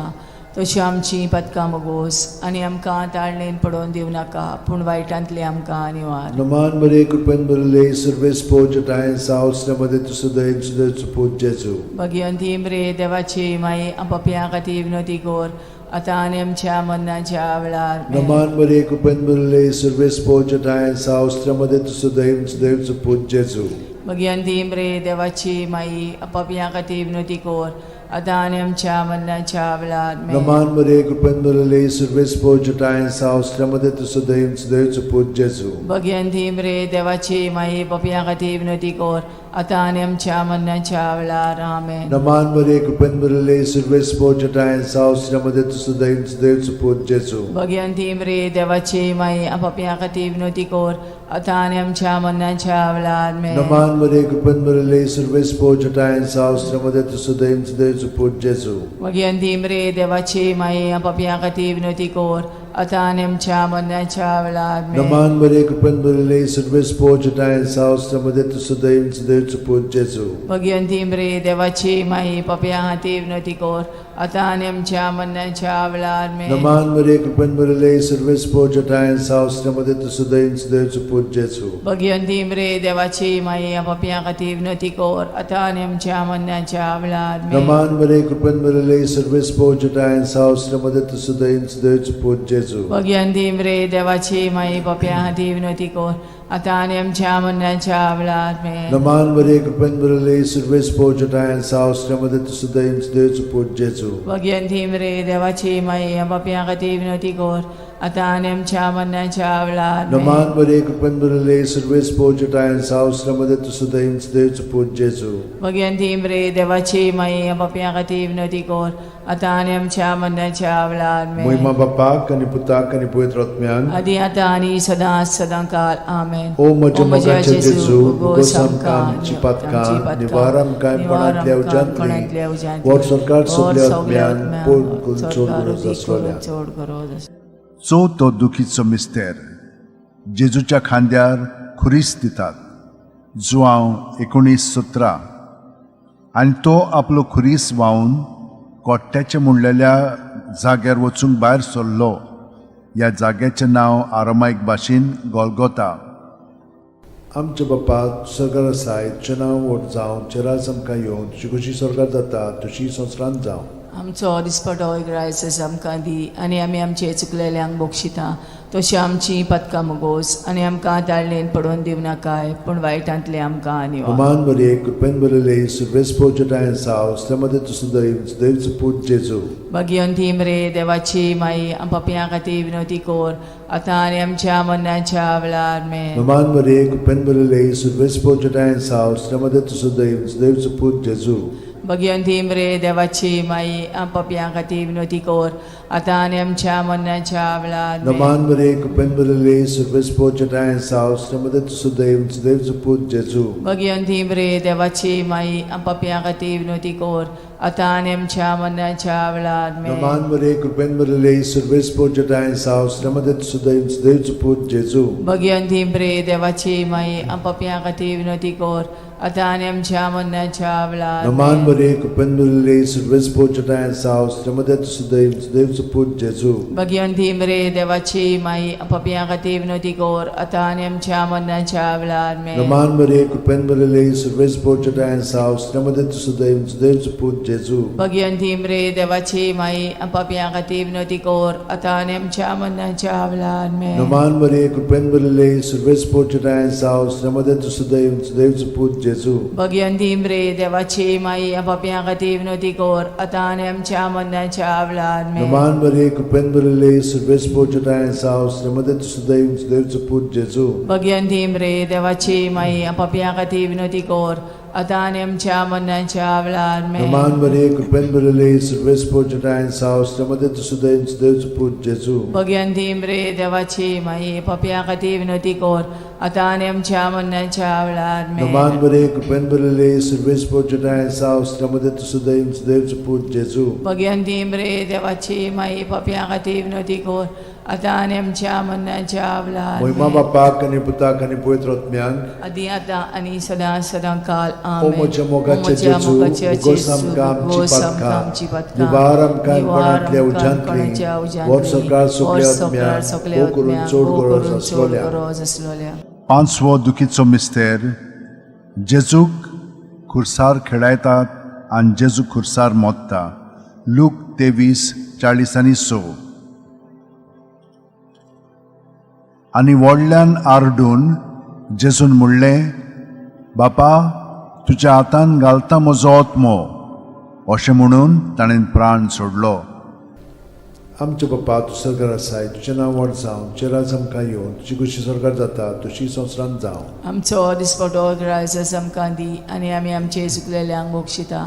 [SPEAKER 2] तशी आमची पदकां मोगोस आनी आमकां ताळणेन पडोवन दिवं नाका पूण वायटांतली आमकां निवार.
[SPEAKER 1] नमान बरे कृपेन भरले सर्वेस्पोज ठांय साव मध्ये तूं सुदैव सुदैव पूत जेजू.
[SPEAKER 2] भगिवंती मरे देवाची माई, पापयां खातीर विनोती कोर आतां आनी आमच्या मरणाच्या वेळार.
[SPEAKER 1] नमान बरे कृपेन भरले सर्वेस्पोज ठांय साव मध्ये तूं सुदैव सुदैव पूत जेजू.
[SPEAKER 2] भगिवंती मरे देवाची माई, पापयां खातीर विनोती कोर आतां आनी आमच्या मरणाच्या वेळार.
[SPEAKER 1] नमान बरे कृपेन भरले सर्वेस्पोज ठांय साव मध्ये तूं सुदैव सुदैव पूत जेजू.
[SPEAKER 2] भगिवंती मरे देवाची माई, पापयां खातीर विनोती कोर आतां आनी आमच्या मरणाच्या वेळार. आमेन.
[SPEAKER 1] नमान बरे कृपेन भरले सर्वेस्पोज ठांय साव मध्ये तूं सुदैव सुदैव पूत जेजू.
[SPEAKER 2] भगिवंती मरे देवाची माई, पापयां खातीर विनोती कोर आतां आनी आमच्या मरणाच्या वेळार. आमेन.
[SPEAKER 1] नमान बरे कृपेन भरले सर्वेस्पोज ठांय साव मध्ये तूं सुदैव सुदैव पूत जेजू.
[SPEAKER 2] भगिवंती मरे देवाची माई, पापयां खातीर विनोती कोर आतां आनी आमच्या मरणाच्या वेळार आमेन.
[SPEAKER 1] नमान मरे कृपेन भरिल्ले सर्वेस पोजटाय सावस्त्र मध्ये तूं सदैव सदैवचो पूत जेजू.
[SPEAKER 2] भगिवंती मरे देवाची माई पापया खातीर विनवती कर आतां आनी आमच्या मरणाच्या वेळार आमेन.
[SPEAKER 1] नमान मरे कृपेन भरिल्ले सर्वेस पोजटाय सावस्त्र मध्ये तूं सदैव सदैवचो पूत जेजू.
[SPEAKER 2] भगिवंती मरे देवाची माई पापया खातीर विनवती कर आतां आनी आमच्या मरणाच्या वेळार आमेन.
[SPEAKER 1] नमान मरे कृपेन भरिल्ले सर्वेस पोजटाय सावस्त्र मध्ये तूं सदैव सदैवचो पूत जेजू.
[SPEAKER 2] भगिवंती मरे देवाची माई पापया खातीर विनवती कर आतां आनी आमच्या मरणाच्या वेळार आमेन.
[SPEAKER 1] नमान मरे कृपेन भरिल्ले सर्वेस पोजटाय सावस्त्र मध्ये तूं सदैव सदैवचो पूत जेजू.
[SPEAKER 2] भगिवंती मरे देवाची माई पापया खातीर विनवती कर आतां आनी आमच्या मरणाच्या वेळार आमेन.
[SPEAKER 1] नमान मरे कृपेन भरिल्ले सर्वेस पोजटाय सावस्त्र मध्ये तूं सदैव सदैवचो पूत जेजू.
[SPEAKER 2] भगिवंती मरे देवाची माई पापया खातीर विनवती कर आतां आनी आमच्या मरणाच्या वेळार आमेन.
[SPEAKER 1] महिमा बापाक आनी पुताक आनी पवित्र आत्म्याक.
[SPEAKER 2] आदी आतां आनी सदां सदां काल आमेन.
[SPEAKER 1] ओ म्हज्या मोगाचे जेजू, भोगोस आमकां आमची पातकां, निवार आमकां कोणांतल्या उज्यांतली, वर सरकार सगल्या आत्म्यान पोड करून चड गरज आसलोल्या.
[SPEAKER 2] चड गरज आसलोल्या.
[SPEAKER 3] चवथो दुखीचो मिस्तेर जेजूच्या खांद्यार खुरीस दितात जुआंव 19:17. आनी तो आपलो खुरीस व्हांवन कोट्ट्याचें म्हणलेल्या जाग्यार वचूंक भायर सरलो. ह्या जाग्याचें नांव आरामायक भाशेन गोलगोता.
[SPEAKER 1] आमच्या बापा सरकार आसाय, तुजें नांव व्हड जावं, तुजें राज आमकां येवं, तुजी खोशी सरकार जाता तशी संवसारांत जावं.
[SPEAKER 2] आमचो दिसपटो ग्रायस आमकां दी आनी आमी आमचे चुकलेल्यांक बक्षिता तशी आमची पदकां मुगोस आनी आमकां ताळणेन पडोवन दिवं नाकाय पूण वायटांतले आमकां निवार.
[SPEAKER 1] नमान मरे कृपेन भरिल्ले सर्वेस पोजटाय साव मध्ये तूं सदैव सदैवचो पूत जेजू.
[SPEAKER 2] भगिवंती मरे देवाची माई पापयां खातीर विनवती कर आतां आनी आमच्या मरणाच्या वेळार आमेन.
[SPEAKER 1] नमान मरे कृपेन भरिल्ले सर्वेस पोजटाय साव मध्ये तूं सदैव सदैवचो पूत जेजू.
[SPEAKER 2] भगिवंती मरे देवाची माई पापयां खातीर विनवती कर आतां आनी आमच्या मरणाच्या वेळार आमेन.
[SPEAKER 1] नमान मरे कृपेन भरिल्ले सर्वेस पोजटाय साव मध्ये तूं सदैव सदैवचो पूत जेजू.
[SPEAKER 2] भगिवंती मरे देवाची माई पापयां खातीर विनवती कर आतां आनी आमच्या मरणाच्या वेळार आमेन.
[SPEAKER 1] नमान मरे कृपेन भरिल्ले सर्वेस पोजटाय साव मध्ये तूं सदैव सदैवचो पूत जेजू.
[SPEAKER 2] भगिवंती मरे देवाची माई पापयां खातीर विनवती कर आतां आनी आमच्या मरणाच्या वेळार
[SPEAKER 1] नमान
[SPEAKER 2] आमेन.
[SPEAKER 1] मरे कृपेन भरिल्ले सर्वेस पोजटाय साव मध्ये तूं सदैव सदैवचो पूत जेजू.
[SPEAKER 2] भगिवंती मरे देवाची माई पापयां खातीर विनवती कर आतां आनी आमच्या मरणाच्या वेळार आमेन.
[SPEAKER 1] नमान मरे कृपेन भरिल्ले सर्वेस पोजटाय साव मध्ये तूं सदैव सदैवचो पूत जेजू.
[SPEAKER 2] भगिवंती मरे देवाची माई पापयां खातीर विनवती कर आतां आनी आमच्या मरणाच्या वेळार आमेन.
[SPEAKER 1] नमान मरे कृपेन भरिल्ले सर्वेस पोजटाय साव मध्ये तूं सदैव सदैवचो पूत जेजू.
[SPEAKER 2] भगिवंती मरे देवाची माई पापयां खातीर विनवती कर आतां आनी आमच्या मरणाच्या वेळार आमेन.
[SPEAKER 1] नमान मरे कृपेन भरिल्ले सर्वेस पोजटाय साव मध्ये तूं सदैव सदैवचो पूत जेजू.
[SPEAKER 2] भगिवंती मरे देवाची माई पापयां खातीर विनवती कर आतां आनी आमच्या मरणाच्या वेळार आमेन.
[SPEAKER 1] नमान मरे कृपेन भरिल्ले सर्वेस पोजटाय साव मध्ये तूं सदैव सदैवचो पूत जेजू.
[SPEAKER 2] भगिवंती मरे देवाची माई पापयां खातीर विनवती कर आतां आनी आमच्या मरणाच्या वेळार आमेन.
[SPEAKER 1] नमान मरे कृपेन भरिल्ले सर्वेस पोजटाय साव मध्ये तूं सदैव सदैवचो पूत जेजू.
[SPEAKER 2] भगिवंती मरे देवाची माई पापयां खातीर विनवती कर आतां आनी आमच्या मरणाच्या वेळार
[SPEAKER 1] महिमा
[SPEAKER 2] आमेन.
[SPEAKER 1] बापाक आनी पुताक आनी पवित्र आत्म्याक.
[SPEAKER 2] आदी आतां आनी सदां सदां काल
[SPEAKER 1] ओ
[SPEAKER 2] आमेन.
[SPEAKER 1] म्हज्या मोगाचे
[SPEAKER 2] ओ म्हज्या
[SPEAKER 1] जेजू,
[SPEAKER 2] मोगाचे
[SPEAKER 1] भोगोस
[SPEAKER 2] जेजू,
[SPEAKER 1] आमकां आमची
[SPEAKER 2] भोगोस आमकां
[SPEAKER 1] पातकां,
[SPEAKER 2] आमची पातकां,
[SPEAKER 1] निवार आमकां
[SPEAKER 2] निवार
[SPEAKER 1] कोणांतल्या
[SPEAKER 2] आमकां
[SPEAKER 1] उज्यांतली,
[SPEAKER 2] कोणाच्या उज्यांतली,
[SPEAKER 1] वर सरकार सगल्या
[SPEAKER 2] वर सरकार
[SPEAKER 1] आत्म्याक,
[SPEAKER 2] सगल्या
[SPEAKER 1] भोव करून
[SPEAKER 2] आत्म्याक,
[SPEAKER 1] चड
[SPEAKER 2] भोव
[SPEAKER 1] गरज
[SPEAKER 2] करून चड
[SPEAKER 1] आसलोल्या.
[SPEAKER 2] गरज आसलोल्या.
[SPEAKER 3] पांचवो दुखीचो मिस्तेर जेजूक खुर्सार खेळायतात आनी जेजू खुर्सार मोत्ता. लूक 23:46. आनी व्हडल्यान आरडून जेजून म्हणलें, बापा तुज्या हातान घालता म्हजो आत्मो. अशें म्हणून ताणें प्राण सोडलो.
[SPEAKER 1] आमच्या बापा तूं सरकार आसाय, तुजें नांव व्हड जावं, तुजें राज आमकां येवं, तुजी खोशी सरकार जाता तशी संवसारांत जावं.
[SPEAKER 2] आमचो दिसपटो ग्रायस आमकां दी आनी आमी आमचे चुकलेल्यांक बक्षिता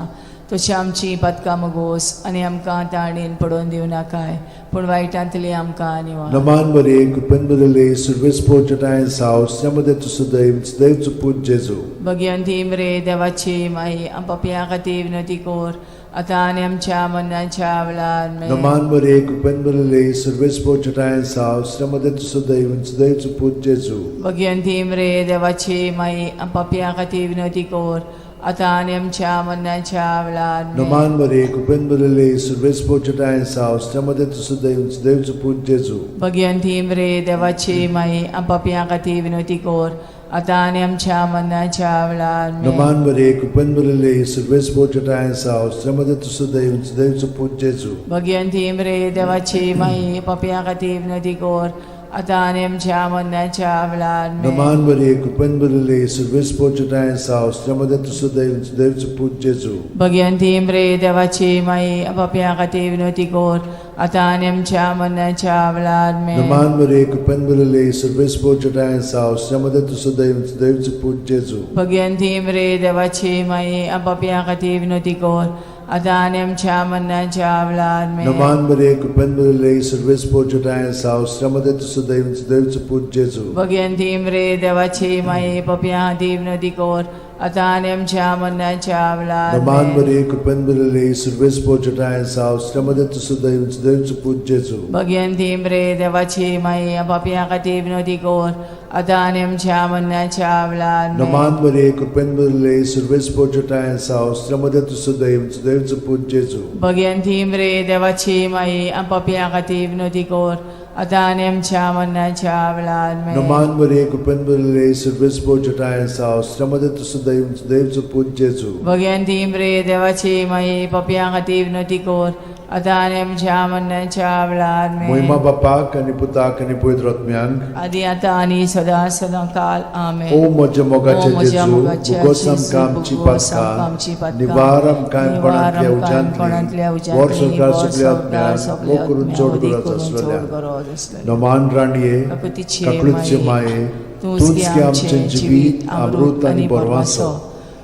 [SPEAKER 2] तशी आमची पातकां मगोस आनी आमकां ताळणेन पडोवन दिवं नाकाय पूण वायटांतली आमकां निवार.
[SPEAKER 1] नमान मरिये, कृपेन भरिल्ले, सर्वेस्पर तुजठांय आसा, स्त्रियां मदें तूं सदैव, सदैव तुजो पूत जेजू.
[SPEAKER 2] भगिवंती मरे देवाची माई, आम पापयां खातीर विनवती कर आतां आनी आमच्या मरणाच्या वेळार. आमेन.
[SPEAKER 1] नमान मरिये, कृपेन भरिल्ले, सर्वेस्पर तुजठांय आसा, स्त्रियां मदें तूं सदैव, सदैव तुजो पूत जेजू.
[SPEAKER 2] भगिवंती मरे देवाची माई, आम पापयां खातीर विनवती कर आतां आनी आमच्या मरणाच्या वेळार. आमेन.
[SPEAKER 1] नमान मरिये, कृपेन भरिल्ले, सर्वेस्पर तुजठांय आसा, स्त्रियां मदें तूं सदैव, सदैव तुजो पूत जेजू.
[SPEAKER 2] भगिवंती मरे देवाची माई, आम पापयां खातीर विनवती कर आतां आनी आमच्या मरणाच्या वेळार. आमेन.
[SPEAKER 1] नमान मरिये, कृपेन भरिल्ले, सर्वेस्पर तुजठांय आसा, स्त्रियां मदें तूं सदैव, सदैव तुजो पूत जेजू.
[SPEAKER 2] भगिवंती मरे देवाची माई, पापयां खातीर विनवती कर आतां आनी आमच्या मरणाच्या वेळार. आमेन.
[SPEAKER 1] नमान मरिये, कृपेन भरिल्ले, सर्वेस्पर तुजठांय आसा, स्त्रियां मदें तूं सदैव, सदैव तुजो पूत जेजू.
[SPEAKER 2] भगिवंती मरे देवाची माई, पापयां खातीर विनवती कर आतां आनी आमच्या मरणाच्या वेळार. आमेन.
[SPEAKER 1] नमान मरिये, कृपेन भरिल्ले, सर्वेस्पर तुजठांय आसा, स्त्रियां मदें तूं सदैव, सदैव तुजो पूत जेजू.
[SPEAKER 2] भगिवंती मरे देवाची माई, पापयां खातीर विनवती कर आतां आनी आमच्या मरणाच्या वेळार. आमेन.
[SPEAKER 1] नमान मरिये, कृपेन भरिल्ले, सर्वेस्पर तुजठांय आसा, स्त्रियां मदें तूं सदैव, सदैव तुजो पूत जेजू.
[SPEAKER 2] भगिवंती मरे देवाची माई, पापयां खातीर विनवती कर आतां आनी आमच्या मरणाच्या वेळार.
[SPEAKER 1] नमान
[SPEAKER 2] आमेन.
[SPEAKER 1] मरिये, कृपेन भरिल्ले, सर्वेस्पर तुजठांय आसा, स्त्रियां मदें तूं सदैव, सदैव तुजो पूत जेजू.
[SPEAKER 2] भगिवंती मरे देवाची माई, पापयां खातीर विनवती कर आतां आनी आमच्या मरणाच्या वेळार. आमेन.
[SPEAKER 1] नमान मरिये, कृपेन भरिल्ले, सर्वेस्पर तुजठांय आसा, स्त्रियां मदें तूं सदैव, सदैव तुजो पूत जेजू.
[SPEAKER 2] भगिवंती मरे देवाची माई, पापयां खातीर विनवती कर आतां आनी आमच्या मरणाच्या वेळार. आमेन.
[SPEAKER 1] नमान मरिये, कृपेन भरिल्ले, सर्वेस्पर तुजठांय आसा, स्त्रियां मदें तूं सदैव, सदैव तुजो पूत जेजू.
[SPEAKER 2] भगिवंती मरे देवाची माई, पापयां खातीर विनवती कर आतां आनी आमच्या मरणाच्या वेळार. आमेन.
[SPEAKER 1] मोहिमा बापाक आनी पुताक आनी पवित्र आत्म्यांक,
[SPEAKER 2] आदी आतां आनी सदां सदां काल. आमेन.
[SPEAKER 1] ओ म्हज्या
[SPEAKER 2] ओ
[SPEAKER 1] मोगाचे
[SPEAKER 2] म्हज्या
[SPEAKER 1] जेजू,
[SPEAKER 2] मोगाच्या
[SPEAKER 1] भुगोस
[SPEAKER 2] जेजू,
[SPEAKER 1] आमकां आमची
[SPEAKER 2] भुगोस आमकां आमची
[SPEAKER 1] पातकां,
[SPEAKER 2] पातकां,
[SPEAKER 1] निवार आमकां
[SPEAKER 2] निवार
[SPEAKER 1] कोणांतल्या
[SPEAKER 2] आमकां कोणांतल्या
[SPEAKER 1] उज्यांतली,
[SPEAKER 2] उज्यांतली,
[SPEAKER 1] वर संवसार
[SPEAKER 2] वर
[SPEAKER 1] सगल्या
[SPEAKER 2] संवसार
[SPEAKER 1] आत्म्यांक,
[SPEAKER 2] सगल्या
[SPEAKER 1] वो करून
[SPEAKER 2] आत्म्यांक,
[SPEAKER 1] चड
[SPEAKER 2] वदी
[SPEAKER 1] गरज
[SPEAKER 2] करून चड
[SPEAKER 1] आसलेल्या.
[SPEAKER 2] गरज आसलेल्या.
[SPEAKER 1] नमान राणये,
[SPEAKER 2] काकुतीचे
[SPEAKER 1] काकुळचे
[SPEAKER 2] माये,
[SPEAKER 1] माये,
[SPEAKER 2] तूंच
[SPEAKER 1] तूंच
[SPEAKER 2] गे
[SPEAKER 1] गे
[SPEAKER 2] आमचें
[SPEAKER 1] आमचें
[SPEAKER 2] जिवीत, अमृत आनी बरवासो.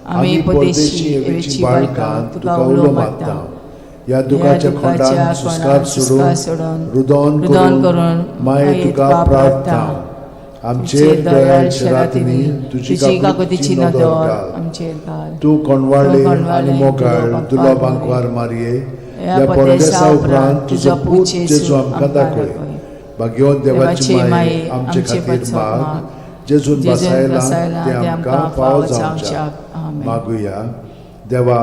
[SPEAKER 2] आमी परदेशी एवेची बाळकां तुका उलो मारता.
[SPEAKER 1] ह्या दुखाच्या खोंडान सुस्कार सोडून, रुदोन
[SPEAKER 2] रुदोन
[SPEAKER 1] करून
[SPEAKER 2] करून
[SPEAKER 1] माये तुका प्रार्थना. आमचेर दयाळ रातींनी तुजी
[SPEAKER 2] तुजी
[SPEAKER 1] काकुतीची
[SPEAKER 2] काकुतीची
[SPEAKER 1] नदर
[SPEAKER 2] नदर
[SPEAKER 1] घाल.
[SPEAKER 2] आमचेर घाल.
[SPEAKER 1] तूं कोणवाळे
[SPEAKER 2] तूं
[SPEAKER 1] आनी
[SPEAKER 2] कोणवाळे,
[SPEAKER 1] मोगाळ
[SPEAKER 2] दुलोबांक
[SPEAKER 1] दुलोबांकवार मारये, ह्या परदेसा उपरांत तुजो पूत जेजू आमकां दाखय. भाग्यवंत देवाची माये, आमचे खातीर माग, जेजून
[SPEAKER 2] जेजून
[SPEAKER 1] बसायला
[SPEAKER 2] बसायला
[SPEAKER 1] ते आमकां फावो जावच्या.
[SPEAKER 2] आमेन.
[SPEAKER 1] मागुया. देवा,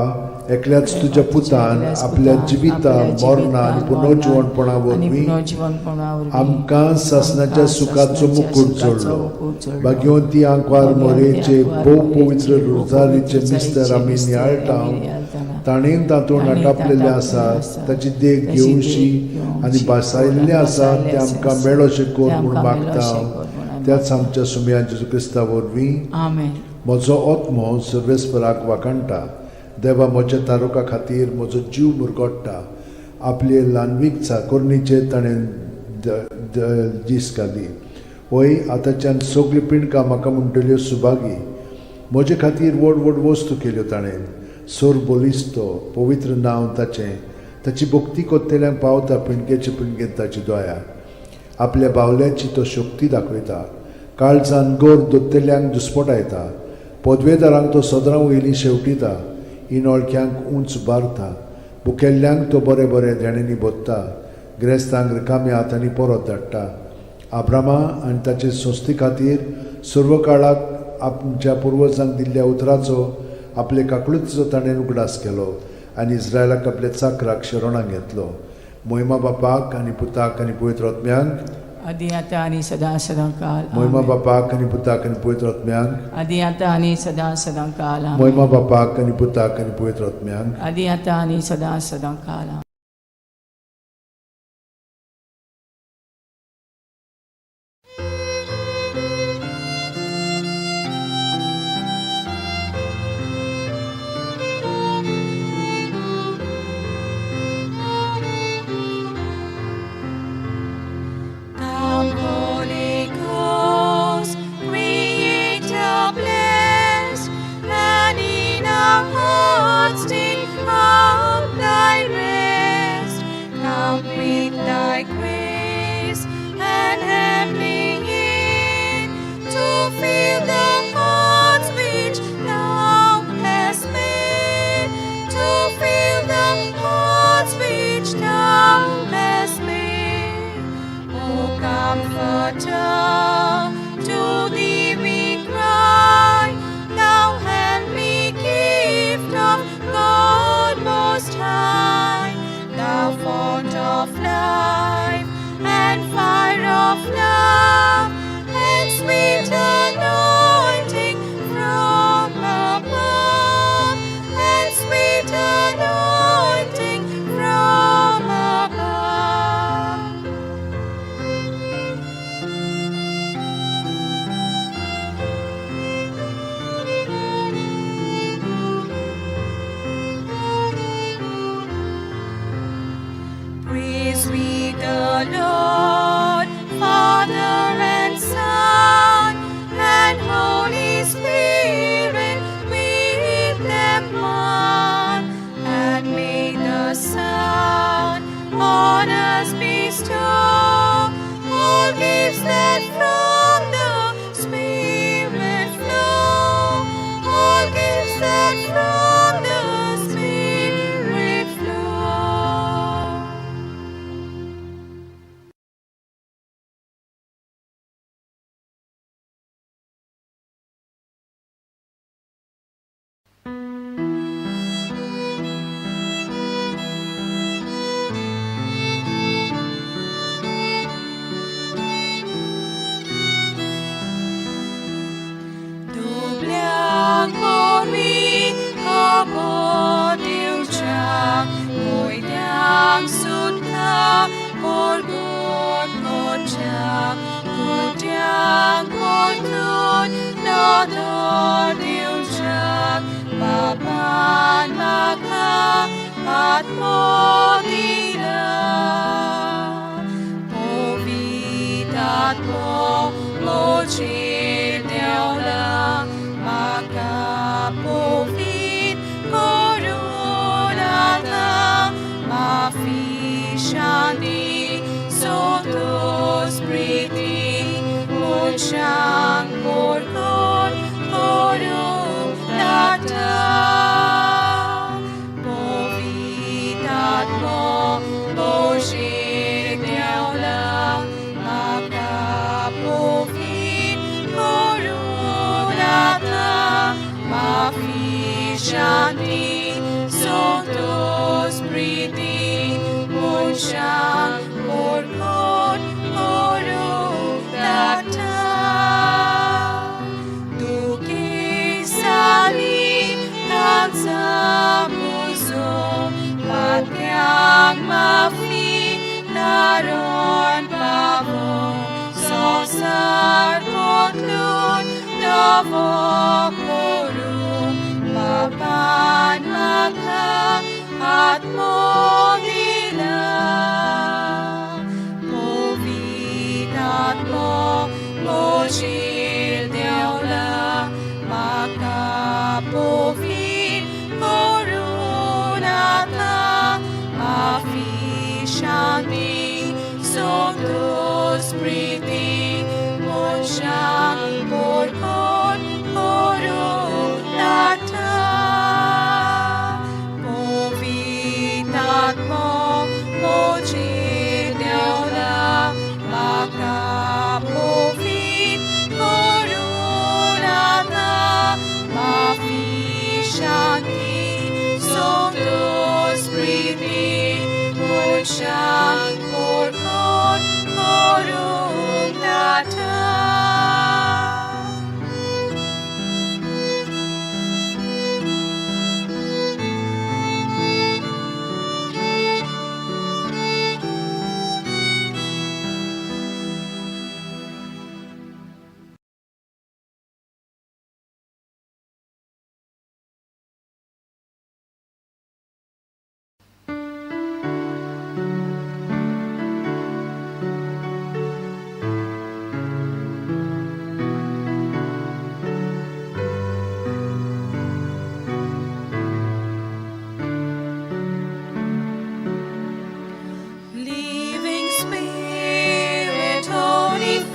[SPEAKER 1] एकल्याच तुज्या पुतान
[SPEAKER 2] एकल्याच
[SPEAKER 1] आपल्या
[SPEAKER 2] पुतान
[SPEAKER 1] जिविता
[SPEAKER 2] आपल्या
[SPEAKER 1] मरणा आनी
[SPEAKER 2] जिवितान,
[SPEAKER 1] पुनर्जिवणपणा
[SPEAKER 2] आनी
[SPEAKER 1] वरवीं
[SPEAKER 2] पुनर्जिवणपणा वरवीं
[SPEAKER 1] आमकां सासणाच्या
[SPEAKER 2] आमकां
[SPEAKER 1] सुखाचो
[SPEAKER 2] सासणाच्या
[SPEAKER 1] मुकूट
[SPEAKER 2] सुखाचो
[SPEAKER 1] जोडलो.
[SPEAKER 2] मुकूट जोडलो.
[SPEAKER 1] भाग्यवंती आंकवार
[SPEAKER 2] भाग्यवंती
[SPEAKER 1] मोरयेचे
[SPEAKER 2] आंकवार
[SPEAKER 1] भोव
[SPEAKER 2] मोरयेचे
[SPEAKER 1] पवित्र
[SPEAKER 2] भोव
[SPEAKER 1] रोजारीचे
[SPEAKER 2] पवित्र
[SPEAKER 1] मिस्तर आमी
[SPEAKER 2] मिस्तर
[SPEAKER 1] नियाळटा,
[SPEAKER 2] आमी नियाळटाना,
[SPEAKER 1] ताणें तातूंत
[SPEAKER 2] ताणें
[SPEAKER 1] आटापलेलें
[SPEAKER 2] तातूंत
[SPEAKER 1] आसा,
[SPEAKER 2] आसा,
[SPEAKER 1] ताची देख
[SPEAKER 2] ताची देख
[SPEAKER 1] घेवशी
[SPEAKER 2] घेवशी
[SPEAKER 1] आनी भासायल्लें आसा
[SPEAKER 2] भासायल्लें
[SPEAKER 1] तें
[SPEAKER 2] आसा,
[SPEAKER 1] आमकां मेळोशें कर
[SPEAKER 2] तें
[SPEAKER 1] म्हूण
[SPEAKER 2] आमकां
[SPEAKER 1] मागता
[SPEAKER 2] मेळोशें कर म्हूण आमी
[SPEAKER 1] त्याच आमच्या सुमया जेजू क्रिस्ता वरवीं.
[SPEAKER 2] आमेन.
[SPEAKER 1] म्हजो आत्मो सर्वेस्पराक वाखाणटा, देवा म्हज्या तारुका खातीर म्हजो जीव मुरगोट्टा. आपले ल्हानवीक चाकोरणीचेर ताणें दीस घाली. वय, आतांच्यान सगळीं पिंडकां म्हाका म्हणटल्यो सुभागी. म्हजे खातीर व्हड व्हड वस्तू केल्यो ताणें. सोर बलिस्तो पवित्र नांव ताचें. ताची भक्ती कोत्तेल्यांक पावता पिंडकेचे पिंडकेन ताची दया. आपल्या बावल्याची तो शक्ती दाखयता, काळजान गोर दोत्तेल्यांक दुस्पटायता. पदवेदारांक तो सदरां वयली शेवटिता, इनोळख्यांक उंच बारता. भुकेल्ल्यांक तो बरें बरें देण्यांनी भोत्ता, ग्रेस्तांक रिकाम्या हातांनी परत धाडटा. आब्रामा आनी ताचे संस्थे खातीर सर्व काळाक आमच्या पुर्वजांक दिल्ल्या उतराचो आपले काकळुतीचो ताणें उगडास केलो आनी इस्रायलाक आपल्या चाकराक शरणाक घेतलो. मोहिमा बापाक आनी पुताक आनी पवित्र आत्म्यांक,
[SPEAKER 2] आदी आतां आनी सदां सदां काल.
[SPEAKER 1] मोहिमा
[SPEAKER 2] आमेन.
[SPEAKER 1] बापाक आनी पुताक आनी पवित्र आत्म्यांक,
[SPEAKER 2] आदी आतां आनी सदां सदां काल. आमेन.
[SPEAKER 1] मोहिमा बापाक आनी पुताक आनी पवित्र आत्म्यांक,
[SPEAKER 2] आदी आतां आनी सदां सदां काल. आमेन.
[SPEAKER 5] Come, Holy Ghost, Creator bless, and in our hearts take Come with thy grace and heavenly aid to fill the hearts which thou hast made, to fill the hearts which thou hast made. O Comforter, to thee we cry, thou heavenly gift of God Most High, thou font of life and fire of love, and sweet anointing from above, and sweet anointing from above. Praise we the Lord, Father and Son, and Holy Spirit, with them one. And may the Son on us bestow all gifts that from the Spirit flow, all gifts that from the Spirit flow. दुबळ्यांक वरवीं खबर दिवच्याक, कोयत्यांक सुद्दां परगट करच्याक, कुड्ड्यांक परतून नदर दिवच्याक, बाबान म्हाका आत्मो दिला. पवित्र आत्मो म्हजेर देंवला, म्हाका पवित्र करून आतां, माफी शांती संतोष प्रिती, मनशांक परगट करूंक लागता. पवित्र आत्मो म्हजेर देंवला, म्हाका पवित्र करून आतां, माफी शांती संतोष प्रिती, मनशांक परगट करूंक लागता. दुखेसाली तांचा पुजो, पात्यांक माफी तारण पावो, संवसार बदलून नवो करूं, बाबान म्हाका आत्मो दिला. पवित्र आत्मो म्हजेर देंवला, म्हाका पवित्र करून आतां, माफी शांती संतोष प्रिती, मनशांक परगट करूंक लागता. पवित्र आत्मो म्हजेर देंवला, म्हाका पवित्र करून आतां, माफी शांती संतोष प्रिती, मनशांक परगट करूंक लागता.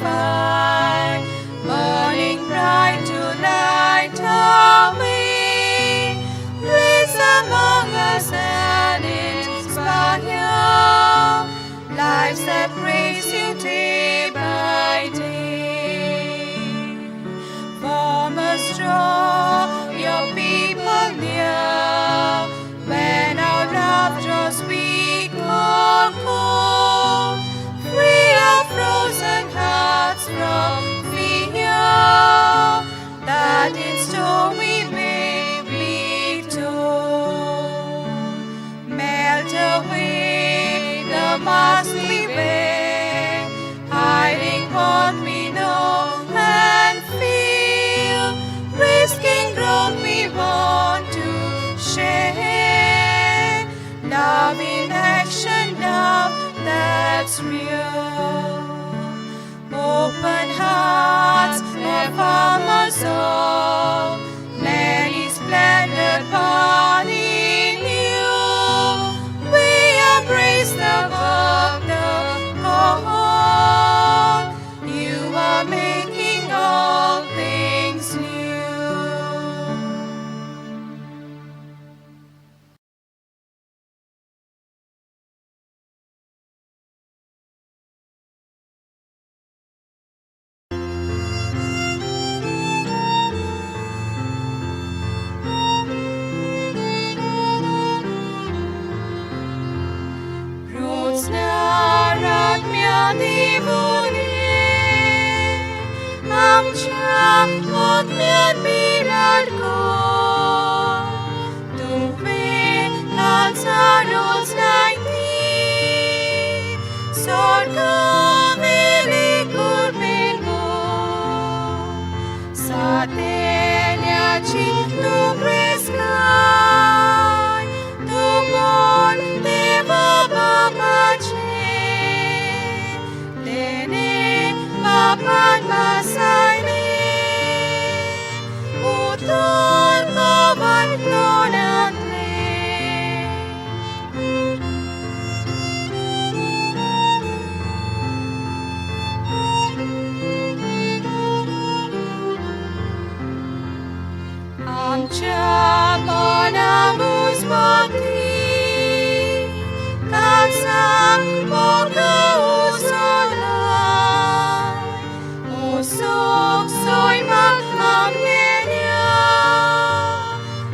[SPEAKER 5] fire, burning bright to light our way. Bliss among us and inspire lives that praise you day by day. Form us, draw your people near. When our love draws weak or cold, free our frozen hearts from fear, that in storm we may be told. Melt away the mask we wear, hiding what we know and feel, risking growth we want to share. Love in action, love that's real. Open hearts that form us all, many splendid body new. We embrace the work, the call. You are making all things new. Roots divune, आमच्या आत्म्यात बिराड कर. तुवें आमचा रोज लायती, स्वर्गावेली कृपेन गो. सातेल्याची तूं प्रेस्काय, तूं बोल देवा बापाचे, तेणे बापान बसायले, उतर कवाय तोंडांतले. आमच्या मना मुजमती काळजाक मोग उसळाय, ओसोक सैमाक आमगेल्या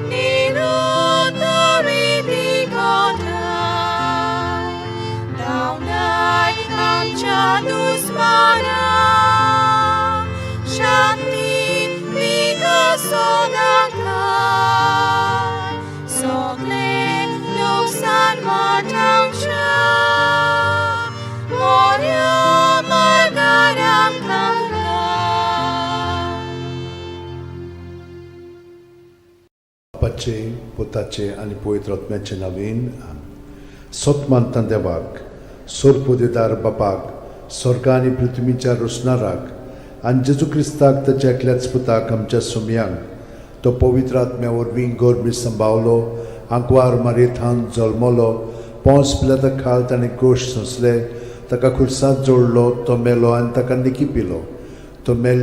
[SPEAKER 5] निरुत्तरी दिगोताय, धांवडाय आमच्या दुस्मानाक, शांती दिगा सदांकाळ, सगळें लुकसाण वाटावच्या, मोऱ्या मार्गार आमकां घाल.
[SPEAKER 1] बापाचे पुताचे आनी पवित्र आत्म्याचे नवीन सत मानता देवाक सोरपोदेदार बापाक स्वर्ग आनी पृथ्वीच्या रोसणाराक आनी जेजू क्रिस्ताक ताच्या एकल्याच पुताक आमच्या सुमयांक तो पवित्र आत्म्या वरवीं गोरमी संभावलो आंकवार मारयेथान जल्मलो पोंस पिलाता खाल ताणें कोश सोंसले ताका खुर्सांत जोडलो तो मेलो आनी ताका निकी पिलो तो मेल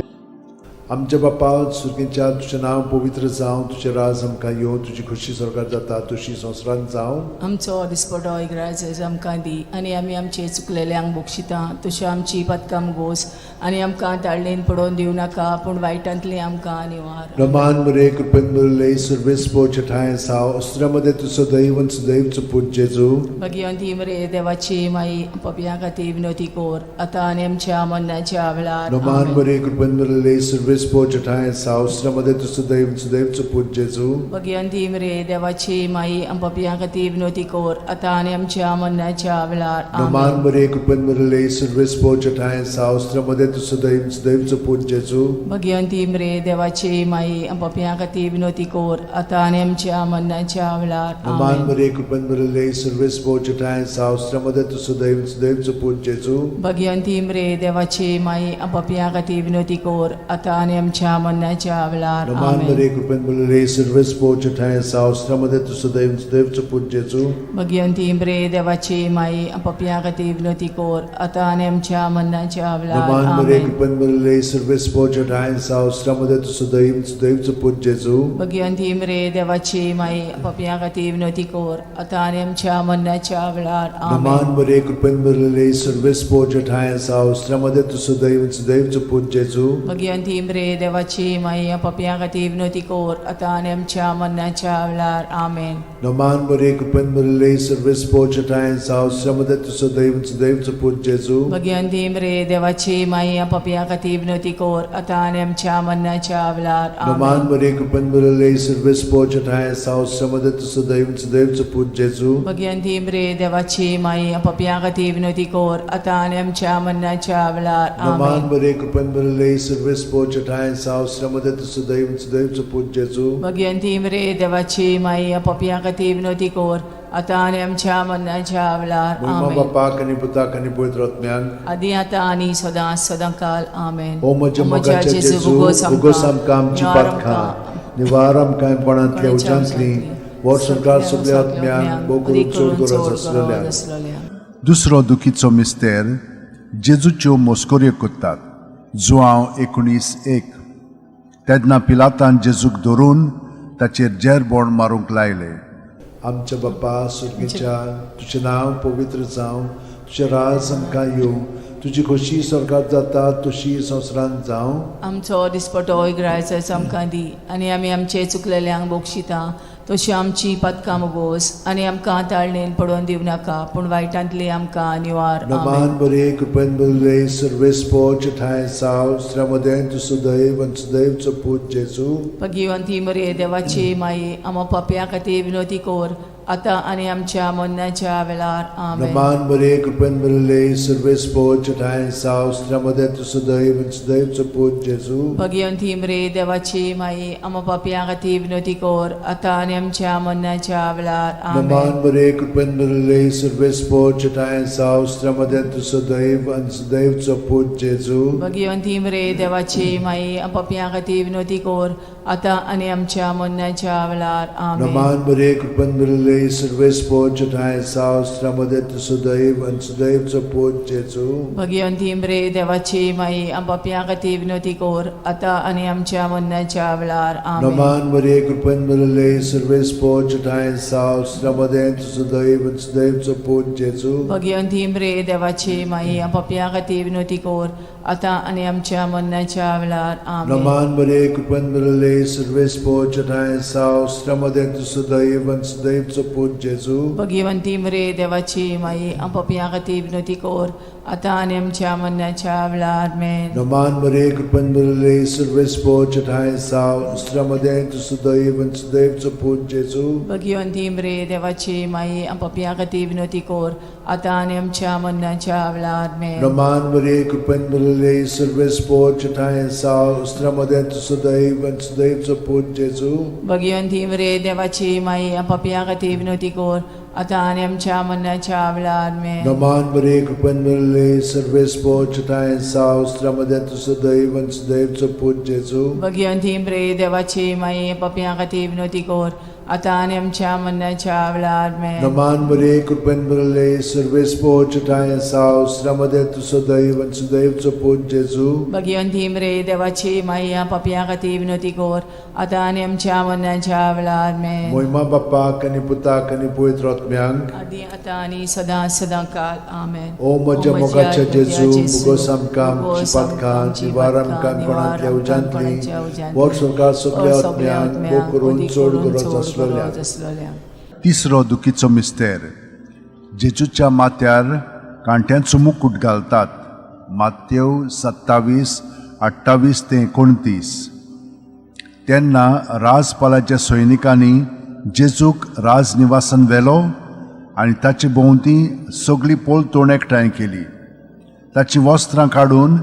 [SPEAKER 1] आमच्या बापा सुर्गेच्या तुजें नांव पवित्र जावं तुजें राज आमकां येवं तुजी खुशी स्वर्गार जाता तुशी संवसारांत जावं
[SPEAKER 2] आमचो दिसपटो इग्राज आमकां दी आनी आमी आमचे चुकलेल्यांक बक्षिता तश्यो आमची पदकां गोस आनी आमकां ताळणेन पडोवन दिवं नाका पूण वायटांतली आमकां निवार.
[SPEAKER 1] रमान मुरे कृपेन मुरले सुर्वेस ठांय साव अस्त्र्यामध्ये तूं सदैव आनी सदैव पूत जेजू.
[SPEAKER 2] भगिवंती मरे देवाची माई पपया खातीर विनोती कोर आतां आनी आमच्या मरणाच्या वेळार.
[SPEAKER 1] रमान
[SPEAKER 2] आमेन.
[SPEAKER 1] मुरे कृपेन मुरले सुर्वेस ठांय साव अस्त्र्यामध्ये तूं सदैव आनी सदैव पूत जेजू.
[SPEAKER 2] भगिवंती मरे देवाची माई पपया खातीर विनोती कोर आतां आनी आमच्या मरणाच्या वेळार.
[SPEAKER 1] रमान
[SPEAKER 2] आमेन.
[SPEAKER 1] मुरे कृपेन मुरले सुर्वेस ठांय साव अस्त्र्यामध्ये तूं सदैव आनी सदैव पूत जेजू.
[SPEAKER 2] भगिवंती मरे देवाची माई पपया खातीर विनोती कोर आतां आनी आमच्या मरणाच्या वेळार.
[SPEAKER 1] रमान
[SPEAKER 2] आमेन.
[SPEAKER 1] मुरे कृपेन मुरले सुर्वेस ठांय साव अस्त्र्यामध्ये तूं सदैव आनी सदैव पूत जेजू.
[SPEAKER 2] भगिवंती मरे देवाची माई पपया खातीर विनोती कोर आतां आनी आनी आमच्या मरणाच्या वेळार.
[SPEAKER 1] नमान
[SPEAKER 2] आमेन.
[SPEAKER 1] मरे कृपेन भरलेले सर्वेस्पोर ठांय आसा उस्त्रा तूं सदैव सदैवचो पूत जेजू.
[SPEAKER 2] भगिवंती मरे देवाची माई, पपया खातीर विनवती कोर आतां आनी आमच्या मरणाच्या वेळार.
[SPEAKER 1] नमान मरे
[SPEAKER 2] आमेन.
[SPEAKER 1] कृपेन भरलेले सर्वेस्पोर ठांय आसा उस्त्रा तूं सदैव सदैवचो पूत जेजू.
[SPEAKER 2] भगिवंती मरे देवाची माई, पपया खातीर विनवती कोर आतां आनी आमच्या मरणाच्या वेळार. आमेन.
[SPEAKER 1] नमान मरे कृपेन भरलेले सर्वेस्पोर ठांय आसा उस्त्रा तूं सदैव सदैवचो पूत जेजू.
[SPEAKER 2] भगिवंती मरे देवाची माई, पपया खातीर विनवती कोर आतां आनी आमच्या मरणाच्या वेळार. आमेन.
[SPEAKER 1] नमान मरे कृपेन भरलेले सर्वेस्पोर ठांय आसा उस्त्रा तूं सदैव सदैवचो पूत जेजू.
[SPEAKER 2] भगिवंती मरे देवाची माई, पपया खातीर विनवती कोर आतां आनी आमच्या मरणाच्या वेळार.
[SPEAKER 1] नमान
[SPEAKER 2] आमेन.
[SPEAKER 1] मरे कृपेन भरलेले सर्वेस्पोर ठांय आसा उस्त्रा तूं सदैव सदैवचो पूत जेजू.
[SPEAKER 2] भगिवंती मरे देवाची माई, पपया खातीर विनवती कोर आतां आनी आमच्या मरणाच्या वेळार.
[SPEAKER 1] नमान
[SPEAKER 2] आमेन.
[SPEAKER 1] मरे कृपेन भरलेले सर्वेस्पोर ठांय आसा उस्त्रा तूं सदैव सदैवचो पूत जेजू.
[SPEAKER 2] भगिवंती मरे देवाची माई, पपया खातीर विनवती कोर आतां आनी आमच्या मरणाच्या वेळार.
[SPEAKER 1] महिमा
[SPEAKER 2] आमेन.
[SPEAKER 1] बापाक आनी पुताक आनी पवित्र आत्म्याक.
[SPEAKER 2] आदी आतां आनी सदां सदां काल. आमेन.
[SPEAKER 1] ओ म्हज्या मोगाच्या जेजू, उगोस आमकां आमची पातकां, निवार आमकां कोणांतल्या उज्यांतली, वर्स संवसार सगल्या आत्म्यांक भोव करून चड गरज आसलेल्या.
[SPEAKER 3] दुसरो दुखीचो मिस्तेर जेजूच्यो मस्कऱ्यो करतात. जुआंव 19:1. तेन्ना पिलातान जेजूक धरून ताचेर जेरबोण मारूंक लायले.
[SPEAKER 1] आमच्या बापा सुर्गीच्या, तुजें नांव पवित्र जावं, तुजें राज आमकां येवं, तुजी खोशी स्वर्गात जाता तशी संवसारांत जावं.
[SPEAKER 2] आमचो दिसपटो इग्रायचो आमकां दी आनी आमी आमचे चुकलेल्यांक बक्षिता तशी आमची पदकां मुगोस आनी आमकां ताळणेन पडोवन दिवं नाका, पूण वायटांतली आमकां निवार. आमेन.
[SPEAKER 1] नमान बरे कृपेन बरले सर्वेस्पोच ठांय साव श्रमदें तूं सुदैव आनी सुदैवचो पूत जेजू.
[SPEAKER 2] भगिवंती मरे देवाची माई, आमा पापया खातीर विनवती कोर आतां आनी आमच्या मरणाच्या वेळार. आमेन.
[SPEAKER 1] नमान बरे कृपेन बरले सर्वेस्पोच ठांय साव श्रमदें तूं सुदैव आनी सुदैवचो पूत जेजू.
[SPEAKER 2] भगिवंती मरे देवाची माई, आमा पापया खातीर विनवती कोर आतां आनी आमच्या मरणाच्या वेळार. आमेन.
[SPEAKER 1] नमान बरे कृपेन बरले सर्वेस्पोच ठांय साव श्रमदें तूं सुदैव आनी सुदैवचो पूत जेजू.
[SPEAKER 2] भगिवंती मरे देवाची माई, पापया खातीर विनवती कोर आतां आनी आमच्या मरणाच्या वेळार. आमेन.
[SPEAKER 1] नमान बरे कृपेन बरले सर्वेस्पोच ठांय साव श्रमदें तूं सुदैव आनी सुदैवचो पूत जेजू.
[SPEAKER 2] भगिवंती मरे देवाची माई, पापया खातीर विनवती कोर आतां आनी आमच्या मरणाच्या वेळार. आमेन.
[SPEAKER 1] नमान मरे कृपेन बरले सर्वेस्पोच ठांय साव श्रमदें तूं सुदैव आनी सुदैवचो पूत जेजू.
[SPEAKER 2] भगिवंती मरे देवाची माई, पापया खातीर विनवती कोर आतां आनी आमच्या मरणाच्या वेळार. आमेन.
[SPEAKER 1] नमान बरे कृपेन बरले सर्वेस्पोच ठांय साव श्रमदें तूं सुदैव आनी सुदैवचो पूत जेजू.
[SPEAKER 2] भगिवंती मरे देवाची माई, पापया खातीर विनवती कोर आतां आनी आमच्या मरणाच्या वेळार. आमेन.
[SPEAKER 1] नमान मरे कृपेन बरले सर्वेस्पोच ठांय साव श्रमदें तूं सुदैव आनी सुदैवचो पूत जेजू.
[SPEAKER 2] भगिवंती मरे देवाची माई, पापया खातीर विनवती कोर आतां आनी आमच्या मरणाच्या वेळार. आमेन.
[SPEAKER 1] नमान मरे कृपेन बरले सर्वेस्पोच ठांय साव श्रमदें तूं सुदैव आनी सुदैवचो पूत जेजू.
[SPEAKER 2] भगिवंती मरे देवाची माई, पापया खातीर विनवती कोर आतां आनी आमच्या मरणाच्या वेळार. आमेन.
[SPEAKER 1] नमान मरे कृपेन बरले सर्वेस्पोच ठांय साव श्रमदें तूं सुदैव आनी सुदैवचो पूत जेजू.
[SPEAKER 2] भगिवंती मरे देवाची माई, पापया खातीर विनवती कोर आतां आनी आमच्या मरणाच्या वेळार. आमेन.
[SPEAKER 1] नमान मरे कृपेन बरले सर्वेस्पोच ठांय साव श्रमदें तूं सुदैव आनी सुदैवचो पूत जेजू.
[SPEAKER 2] भगिवंती मरे देवाची माई, पापया खातीर विनवती कोर आतां आनी आमच्या मरणाच्या वेळार. आमेन.
[SPEAKER 1] मोहिमा बापाक आनी पुताक आनी पवित्र आत्म्यांक.
[SPEAKER 2] आदी आतां आनी सदां सदां काल. आमेन.
[SPEAKER 1] ओ म्हज्या मोगाच्या जेजू, मुगोस आमकां आमची पातकां, निवार आमकां कोणांतल्या उज्यांतली, वर स्वर्गात सगल्या आत्म्यांक भोव करून चड गरज आसलेल्या.
[SPEAKER 3] तिसरो दुखीचो मिस्तेर जेजूच्या माथ्यार कांट्यांचो मुकूट घालतात. मात्यव 27:28 ते 29. तेन्ना राजपालाच्या सैनिकांनी जेजूक राजनिवासान व्हेलो आनी ताचे भोंवती सगळी पलतोण एकठांय केली. ताचीं वस्त्रां काडून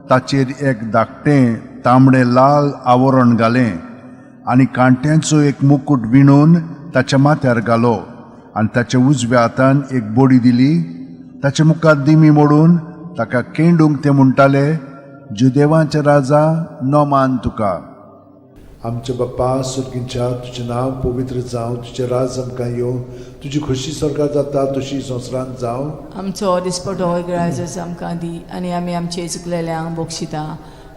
[SPEAKER 3] ताचेर एक धाकटें तांबडें लाल आवरण घालें आनी कांट्यांचो एक मुकूट विणून ताच्या माथ्यार घालो आनी ताच्या उजव्या हातान एक बडी दिली. ताच्या मुखार दिमी मोडून ताका केंडूंक ते म्हणटाले, जुदेवांचे राजा, नोमान तुका.
[SPEAKER 1] आमच्या बाप्पा सुर्गींच्या, तुजें नांव पवित्र जावं, तुजें राज आमकां येवं, तुजी खोशी स्वर्गार जाता तशी संवसारांत जावं.
[SPEAKER 2] आमचो दिसपटो इगराजच आमकां दी आनी आमी आमचे चुकलेल्यांक बक्षिता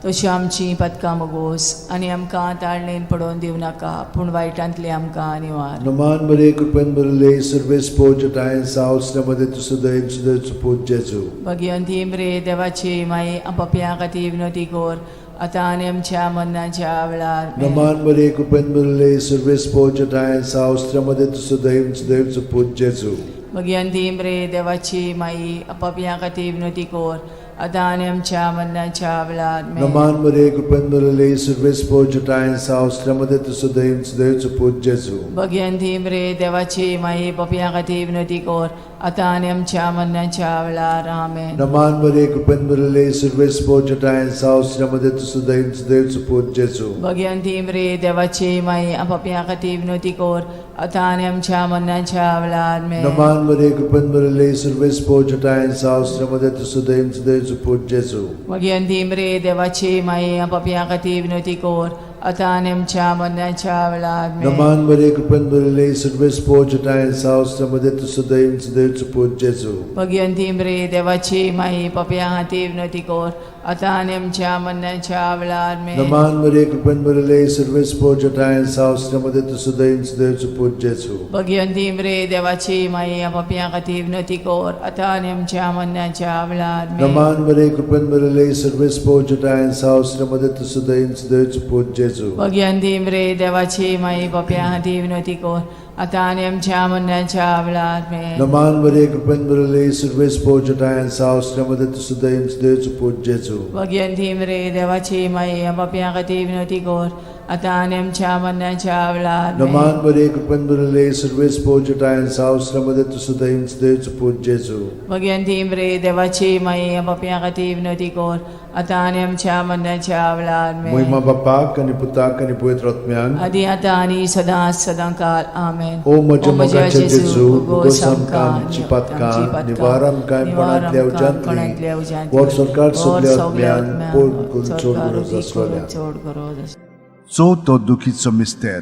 [SPEAKER 2] तशी आमची पदकां मोगोस आनी आमकां ताळणेन पडोवन दिवं नाका पूण वायटांतली आमकां निवार.
[SPEAKER 1] नमान बरे, कृपेन भरले, सर्वेस पोजटाय सावसल्यामध्ये तुजो दयेन सुदैचो पूत जेजू.
[SPEAKER 2] भगिवंती मरे देवाची माई, पपया खातीर विनोती कोर आतां आनी आमच्या मरणाच्या वेळार. आमेन.
[SPEAKER 1] नमान बरे, कृपेन भरले, सर्वेस पोजटाय सावसल्यामध्ये तुजो दयेन सुदैचो पूत जेजू.
[SPEAKER 2] भगिवंती मरे देवाची माई, पपया खातीर विनोती कोर आतां आनी आमच्या मरणाच्या वेळार. आमेन.
[SPEAKER 1] नमान बरे, कृपेन भरले, सर्वेस पोजटाय सावसल्यामध्ये तुजो दयेन सुदैचो पूत जेजू.
[SPEAKER 2] भगिवंती मरे देवाची माई, पपया खातीर विनोती कोर आतां आनी आमच्या मरणाच्या वेळार. आमेन.
[SPEAKER 1] नमान बरे, कृपेन भरले, सर्वेस पोजटाय सावसल्यामध्ये तुजो दयेन सुदैचो पूत जेजू.
[SPEAKER 2] भगिवंती मरे देवाची माई, पपया खातीर विनोती कोर आतां आनी आमच्या मरणाच्या वेळार. आमेन.
[SPEAKER 1] नमान बरे, कृपेन भरले, सर्वेस पोजटाय सावसल्यामध्ये तुजो दयेन सुदैचो पूत जेजू.
[SPEAKER 2] भगिवंती मरे देवाची माई, पपया खातीर विनोती कोर आतां आनी आमच्या मरणाच्या वेळार. आमेन.
[SPEAKER 1] नमान बरे, कृपेन भरले, सर्वेस पोजटाय सावसल्यामध्ये तुजो दयेन सुदैचो पूत जेजू.
[SPEAKER 2] भगिवंती मरे देवाची माई, पपया खातीर विनोती कोर आतां आनी आमच्या मरणाच्या वेळार. आमेन.
[SPEAKER 1] नमान बरे, कृपेन भरले, सर्वेस पोजटाय सावसल्यामध्ये तुजो दयेन सुदैचो पूत जेजू.
[SPEAKER 2] भगिवंती मरे देवाची माई, पपया खातीर विनोती कोर आतां आनी आमच्या मरणाच्या वेळार. आमेन.
[SPEAKER 1] नमान बरे, कृपेन भरले, सर्वेस पोजटाय सावसल्यामध्ये तुजो दयेन सुदैचो पूत जेजू.
[SPEAKER 2] भगिवंती मरे देवाची माई, पपया खातीर विनोती कोर आतां आनी आमच्या मरणाच्या वेळार. आमेन.
[SPEAKER 1] नमान बरे, कृपेन भरले, सर्वेस पोजटाय सावसल्यामध्ये तुजो दयेन सुदैचो पूत जेजू.
[SPEAKER 2] भगिवंती मरे देवाची माई, पपया खातीर विनोती कोर आतां आनी आमच्या मरणाच्या वेळार. आमेन.
[SPEAKER 1] नमान बरे, कृपेन भरले, सर्वेस पोजटाय सावसल्यामध्ये तुजो दयेन सुदैचो पूत जेजू.
[SPEAKER 2] भगिवंती मरे देवाची माई, पपया खातीर विनोती कोर आतां आनी आमच्या मरणाच्या वेळार. आमेन.
[SPEAKER 1] महिमा बापाक आनी पुताक आनी पवित्र आत्म्याक.
[SPEAKER 2] आदी आतां आनी सदां सदां काल. आमेन.
[SPEAKER 1] ओ म्हज्या मोगाच्या जेजू, उगोस आमकां आमची पातकां, निवार आमकां कोणांतल्या उज्यांतली, वर सरकार सगल्या आत्म्यान पोट करून चड गरज आसलोल्या.
[SPEAKER 2] चड गरज आसलोल्या.
[SPEAKER 3] चवथो दुखीचो मिस्तेर,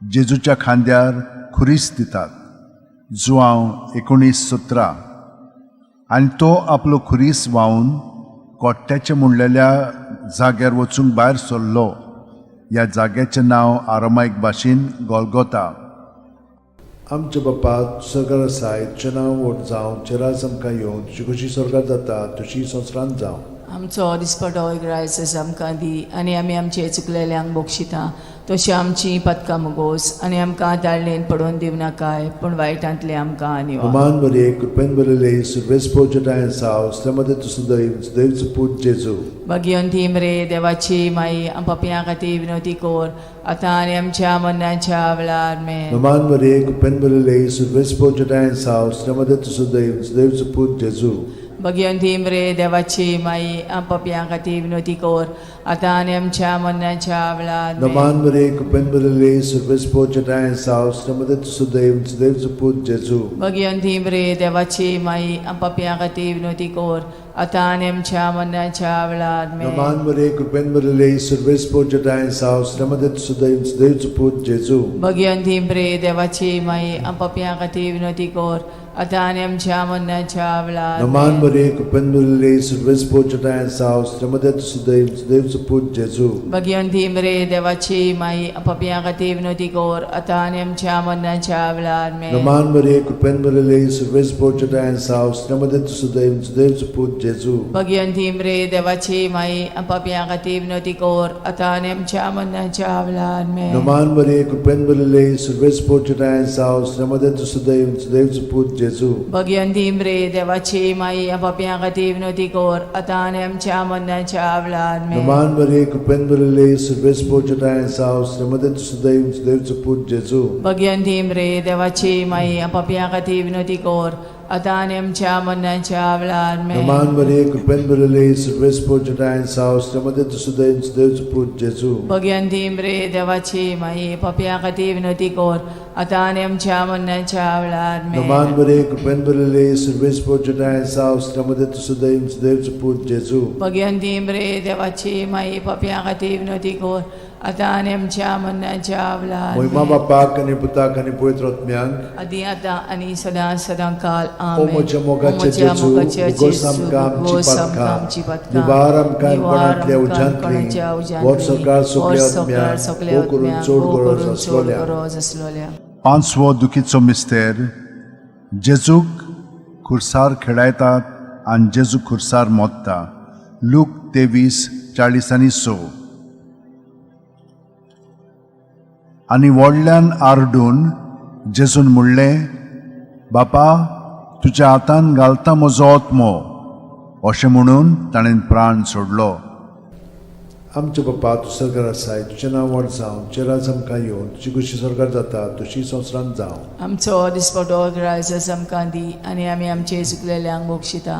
[SPEAKER 3] जेजूच्या खांद्यार खुरीस दितात. जुआंव 19:17. आनी तो आपलो खुरीस व्हांवन कोट्ट्याचें म्हणलेल्या जाग्यार वचूंक भायर सरलो. ह्या जाग्याचें नांव आरामायक भाशेन गोलगोता.
[SPEAKER 1] आमच्या बापा सरकार आसाय, तुजें नांव व्हड जावं, तुजें राज आमकां येवं, तुजी खोशी स्वर्गार जाता तशी संवसारांत जावं.
[SPEAKER 2] आमचो दिसपटो इगरायस आमकां दी आनी आमी आमचे चुकलेल्यांक बक्षिता तशी आमची पदकां मुगोस आनी आमकां ताळणेन पडोवन दिवं नाकाय पूण वायटांतले आमकां निवार.
[SPEAKER 1] नमान बरे, कृपेन भरले, सुरवेस पोजटाय साव मध्ये तुजो दैव पूत जेजू.
[SPEAKER 2] भगिवंती मरे देवाची माई, पपयां खातीर विनोती कोर आतां आनी आमच्या मरणाच्या वेळार. आमेन.
[SPEAKER 1] नमान बरे, कृपेन भरले, सुरवेस पोजटाय साव मध्ये तुजो दैव पूत जेजू.
[SPEAKER 2] भगिवंती मरे देवाची माई, पपयां खातीर विनोती कोर आतां आनी आमच्या मरणाच्या वेळार. आमेन.
[SPEAKER 1] नमान बरे, कृपेन भरले, सुरवेस पोजटाय साव मध्ये तुजो दैव पूत जेजू.
[SPEAKER 2] भगिवंती मरे देवाची माई, पपयां खातीर विनोती कोर आतां आनी आमच्या मरणाच्या वेळार. आमेन.
[SPEAKER 1] नमान बरे, कृपेन भरले, सुरवेस पोजटाय साव मध्ये तुजो दैव पूत जेजू.
[SPEAKER 2] भगिवंती मरे देवाची माई, पपयां खातीर विनोती कोर आतां आनी आमच्या मरणाच्या वेळार.
[SPEAKER 1] नमान
[SPEAKER 2] आमेन.
[SPEAKER 1] बरे, कृपेन भरले, सुरवेस पोजटाय साव मध्ये तुजो दैव पूत जेजू.
[SPEAKER 2] भगिवंती मरे देवाची माई, पपयां खातीर विनोती कोर आतां आनी आमच्या मरणाच्या वेळार. आमेन.
[SPEAKER 1] नमान बरे, कृपेन भरले, सुरवेस पोजटाय साव मध्ये तुजो दैव पूत जेजू.
[SPEAKER 2] भगिवंती मरे देवाची माई, पपयां खातीर विनोती कोर आतां आनी आमच्या मरणाच्या वेळार. आमेन.
[SPEAKER 1] नमान बरे, कृपेन भरले, सुरवेस पोजटाय साव मध्ये तुजो दैव पूत जेजू.
[SPEAKER 2] भगिवंती मरे देवाची माई, पपयां खातीर विनोती कोर आतां आनी आमच्या मरणाच्या वेळार. आमेन.
[SPEAKER 1] नमान बरे, कृपेन भरले, सुरवेस पोजटाय साव मध्ये तुजो दैव पूत जेजू.
[SPEAKER 2] भगिवंती मरे देवाची माई, पपयां खातीर विनोती कोर आतां आनी आमच्या मरणाच्या वेळार आमेन.
[SPEAKER 1] नमान मरिये, कृपेन भरिल्ले, सर्वेस्पर जटायन सावस, मध्ये तुझं देवच पूत जेजू.
[SPEAKER 2] भगवंती मरे देवाची माई, पापया खातीर विनवती कर, आतां आनी आमच्या मरणाच्या वेळार आमेन.
[SPEAKER 1] नमान मरिये, कृपेन भरिल्ले, सर्वेस्पर जटायन सावस, मध्ये तुझं देवच पूत जेजू.
[SPEAKER 2] भगवंती मरे देवाची माई, पापया खातीर विनवती कर, आतां आनी आमच्या मरणाच्या वेळार
[SPEAKER 1] मोहिमा
[SPEAKER 2] आमेन.
[SPEAKER 1] बापाक आनी पुताक आनी पवित्र आत्म्याक.
[SPEAKER 2] आदी आतां आनी सदां सदां काल.
[SPEAKER 1] ओ
[SPEAKER 2] आमेन.
[SPEAKER 1] म्हज्या मोगाचे
[SPEAKER 2] ओ म्हज्या
[SPEAKER 1] जेजू,
[SPEAKER 2] मोगाचे
[SPEAKER 1] उगोस
[SPEAKER 2] जेजू,
[SPEAKER 1] आमकां आमची
[SPEAKER 2] उगोस आमकां
[SPEAKER 1] पातकां,
[SPEAKER 2] आमची पातकां,
[SPEAKER 1] निवार आमकां
[SPEAKER 2] निवार
[SPEAKER 1] कोणांतल्या
[SPEAKER 2] आमकां
[SPEAKER 1] उज्यांतली,
[SPEAKER 2] कोणाच्या उज्यांतली,
[SPEAKER 1] व्हर सरकार सगल्या
[SPEAKER 2] व्हर सरकार
[SPEAKER 1] आत्म्यांक,
[SPEAKER 2] सगल्या
[SPEAKER 1] भोव करून
[SPEAKER 2] आत्म्यांक,
[SPEAKER 1] चड
[SPEAKER 2] भोव
[SPEAKER 1] गरज
[SPEAKER 2] करून चड
[SPEAKER 1] आसलोल्या.
[SPEAKER 2] गरज आसलोल्या.
[SPEAKER 3] पांचवो दुखीचो मिस्तेर. जेजूक खुर्सार खेळायतात आनी जेजू खुर्सार मोत्ता. लूक 23:46. आनी व्हडल्यान आरडून जेजून म्हणलें, बापा, तुज्या हातान घालता म्हजो आत्मो. अशें म्हणून ताणें प्राण सोडलो.
[SPEAKER 1] आमचे बापा, तूं सरकार आसाय, तुजें नांव व्हड जावं, तुजें राज आमकां येवन, तुजी खुशी सरकार जाता तशी संवसारांत जावं.
[SPEAKER 2] आमचो दिसपटो ग्रायस आमकां दी आनी आमी आमचे चुकलेल्यांक बक्षिता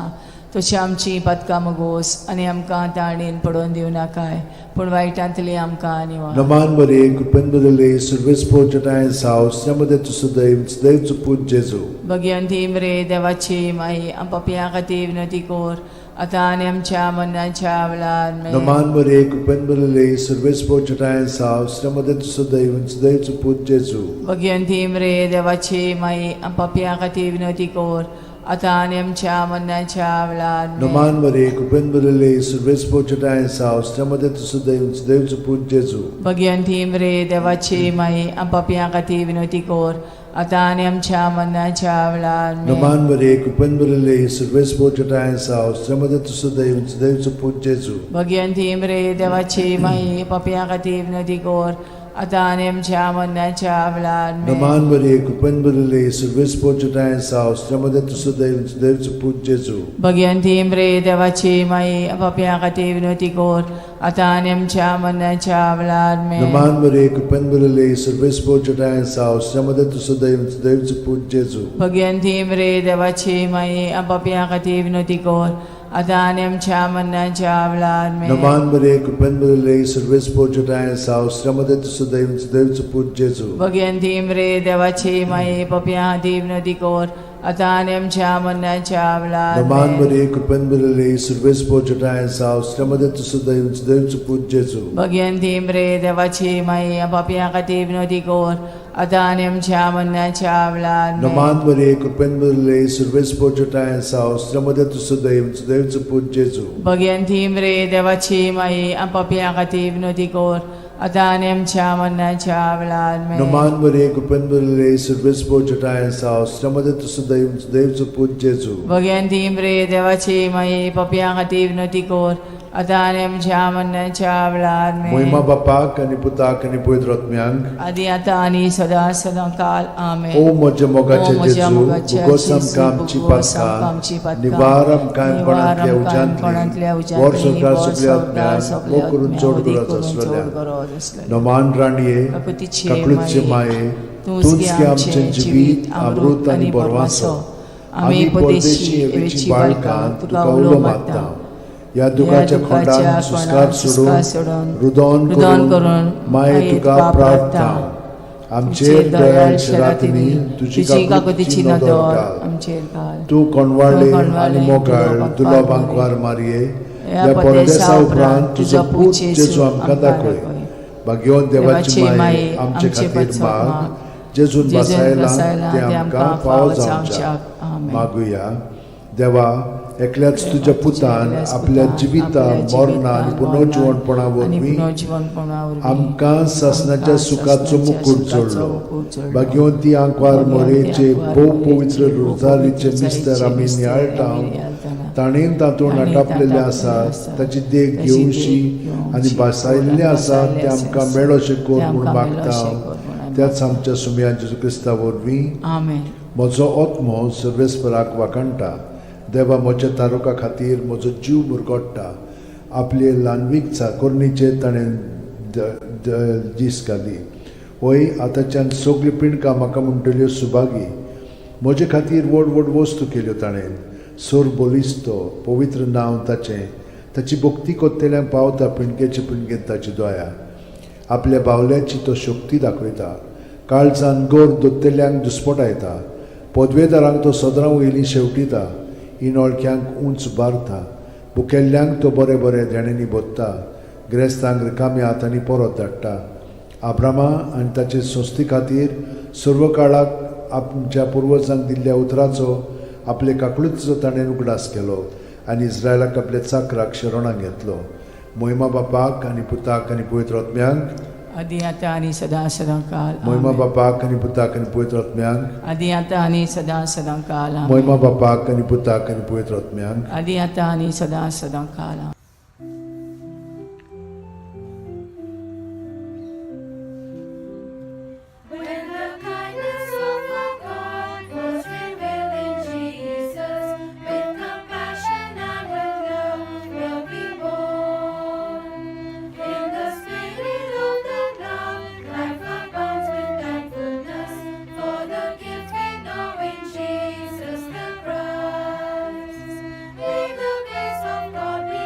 [SPEAKER 2] तशी आमची पातकां मगोस आनी आमकां ताणेन पडोवन दिवं नाकाय, पूण वायटांतली आमकां निवार.
[SPEAKER 1] नमान बरे, कृपेन बरले, सर्वेस्पर जटायन सावस, मध्ये तुझं दैव दैवचो पूत जेजू.
[SPEAKER 2] भगवंती मरे देवाची माई, पापया खातीर विनवती कर, आतां आनी आमच्या मरणाच्या वेळार आमेन.
[SPEAKER 1] नमान बरे, कृपेन बरले, सर्वेस्पर जटायन सावस, मध्ये तुझं दैव दैवचो पूत जेजू.
[SPEAKER 2] भगवंती मरे देवाची माई, पापया खातीर विनवती कर, आतां आनी आमच्या मरणाच्या वेळार आमेन.
[SPEAKER 1] नमान बरे, कृपेन बरले, सर्वेस्पर जटायन सावस, मध्ये तुझं दैव दैवचो पूत जेजू.
[SPEAKER 2] भगवंती मरे देवाची माई, पापया खातीर विनवती कर, आतां आनी आमच्या मरणाच्या वेळार आमेन.
[SPEAKER 1] नमान बरे, कृपेन बरले, सर्वेस्पर जटायन सावस, मध्ये तुझं दैव दैवचो पूत जेजू.
[SPEAKER 2] भगवंती मरे देवाची माई, पापया खातीर विनवती कर, आतां आनी आमच्या मरणाच्या वेळार आमेन.
[SPEAKER 1] नमान बरे, कृपेन बरले, सर्वेस्पर जटायन सावस, मध्ये तुझं दैव दैवचो पूत जेजू.
[SPEAKER 2] भगवंती मरे देवाची माई, पापया खातीर विनवती कर, आतां आनी आमच्या मरणाच्या वेळार आमेन.
[SPEAKER 1] नमान बरे, कृपेन बरले, सर्वेस्पर जटायन सावस, मध्ये तुझं दैव दैवचो पूत जेजू.
[SPEAKER 2] भगवंती मरे देवाची माई, पापया खातीर विनवती कर, आतां आनी आमच्या मरणाच्या वेळार आमेन.
[SPEAKER 1] नमान बरे, कृपेन बरले, सर्वेस्पर जटायन सावस, मध्ये तुझं दैव दैवचो पूत जेजू.
[SPEAKER 2] भगवंती मरे देवाची माई, पापया खातीर विनवती कर, आतां आनी आमच्या मरणाच्या वेळार
[SPEAKER 1] नमान
[SPEAKER 2] आमेन.
[SPEAKER 1] बरे, कृपेन बरले, सर्वेस्पर जटायन सावस, मध्ये तुझं दैव दैवचो पूत जेजू.
[SPEAKER 2] भगवंती मरे देवाची माई, पापया खातीर विनवती कर, आतां आनी आमच्या मरणाच्या वेळार आमेन.
[SPEAKER 1] नमान बरे, कृपेन बरले, सर्वेस्पर जटायन सावस, मध्ये तुझं दैव दैवचो पूत जेजू.
[SPEAKER 2] भगवंती मरे देवाची माई, पापया खातीर विनवती कर, आतां आनी आमच्या मरणाच्या वेळार आमेन.
[SPEAKER 1] नमान बरे, कृपेन बरले, सर्वेस्पर जटायन सावस, मध्ये तुझं दैव दैवचो पूत जेजू.
[SPEAKER 2] भगवंती मरे देवाची माई, पापया खातीर विनवती कर, आतां आनी आमच्या मरणाच्या वेळार आमेन.
[SPEAKER 1] मोहिमा बापाक आनी पुताक आनी पवित्र आत्म्यांक.
[SPEAKER 2] आदी आतां आनी सदां सदां काल. आमेन.
[SPEAKER 1] ओ म्हज्या मोगाचे
[SPEAKER 2] ओ म्हज्या
[SPEAKER 1] जेजू,
[SPEAKER 2] मोगाच्या
[SPEAKER 1] उगोस
[SPEAKER 2] जेजू,
[SPEAKER 1] आमकां आमची
[SPEAKER 2] उगोस आमकां आमची
[SPEAKER 1] पातकां,
[SPEAKER 2] पातकां,
[SPEAKER 1] निवार आमकां
[SPEAKER 2] निवार
[SPEAKER 1] कोणांतल्या
[SPEAKER 2] आमकां कोणांतल्या
[SPEAKER 1] उज्यांतली,
[SPEAKER 2] उज्यांतली,
[SPEAKER 1] व्हर सरकार
[SPEAKER 2] व्हर
[SPEAKER 1] सगल्या
[SPEAKER 2] सरकार
[SPEAKER 1] आत्म्यांक,
[SPEAKER 2] सगल्या
[SPEAKER 1] भोव करून
[SPEAKER 2] आत्म्यांक,
[SPEAKER 1] चड
[SPEAKER 2] अदीक
[SPEAKER 1] गरज
[SPEAKER 2] करून चड
[SPEAKER 1] आसलेल्या.
[SPEAKER 2] गरज आसलेल्या.
[SPEAKER 1] नमान राणये,
[SPEAKER 2] काकुतीचे
[SPEAKER 1] काकळूतचे माये, तूंच गे आमचें जिवीत, अमृत आनी बरवासो. आमी परदेशी एवेची बाळकां तुका उलो मारता. ह्या दुखाच्या खोंडान सुस्कार सोडून, रुदोन करून माये तुका प्रार्थना. आमचेर दयाळ शरातिनी तुजी काकुतीची नदर घाल.
[SPEAKER 2] आमचेर घाल.
[SPEAKER 1] तूं कोणवाळे आनी मोगाळ दुर्लभ आंकवार मारये, ह्या परदेसा उपरांत तुजो पूत जेजू आमकां दाखय. भाग्यवंत देवाची माये, आमचे खातीर माग, जेजून बसायला तें आमकां फावो जावच्याक. मागुया. देवा, एकल्याच तुज्या पुतान आपल्या जिविता, मरणा आनी पुनर्जिवणपणा वरवीं आमकां सासणाच्या सुखाचो मुकूट जोडलो. भाग्यवंती आंकवार मोरेचे भोव पवित्र रोजारीचे मिस्तर आमी नियाळटा, ताणें तातूंत आटापलेले आसा ताची देख घेवशी आनी भासायल्लें आसा तें आमकां मेळोशें कर म्हूण मागता, त्याच आमच्या सुमया जेजू क्रिस्ता वरवीं.
[SPEAKER 2] आमेन.
[SPEAKER 1] म्हजो आत्मो सर्वेस्पराक वाखाणटा. देवा म्हज्या तारुका खातीर म्हजो जीव मुरगोडटा. आपले ल्हानवीक चाकोरणीचेर ताणें दीस घाली. वय, आतांच्यान सगळीं पिंडकां म्हाका म्हणटल्यो सुभागी. म्हजे खातीर व्हड व्हड वस्तू केल्यो ताणें. सोर बलिस्तो पवित्र नांव ताचें. ताची भक्ती कोत्तेल्यांक पावता पिणगेचे पिणगेन ताची दया. आपल्या बावल्याची तो शक्ती दाखयता. काळजान गोर दोत्तेल्यांक दुस्पटायता. पदवेदारांक तो सदरां वयलीं शेवटिता. इनोळख्यांक उंच बारता. भुकेल्ल्यांक तो बरे बरे देण्यांनी भोत्ता. ग्रेस्तांक रिकाम्या हातांनी परत धाडटा. आब्रामा आनी ताचे संस्थे खातीर सर्व काळाक आमच्या पुर्वजांक दिल्ल्या उतराचो आपले काकळुतीचो ताणें उगडास केलो आनी इस्रायलाक आपल्या चाकराक शरणाक घेतलो. मोहिमा बापाक आनी पुताक आनी पवित्र आत्म्यांक.
[SPEAKER 2] आदी आतां आनी सदां सदां काल.
[SPEAKER 1] मोहिमा
[SPEAKER 2] आमेन.
[SPEAKER 1] बापाक आनी पुताक आनी पवित्र आत्म्यांक.
[SPEAKER 2] आदी आतां आनी सदां सदां काल. आमेन.
[SPEAKER 1] मोहिमा बापाक आनी पुताक आनी पवित्र आत्म्यांक.
[SPEAKER 2] आदी आतां आनी सदां सदां काल. आमेन.
[SPEAKER 4] When the kindness of our God was revealed in Jesus, with compassion and with love will be born. In the spirit of that love, life abounds with thankfulness for the gift we know in Jesus the Christ. May the grace of God be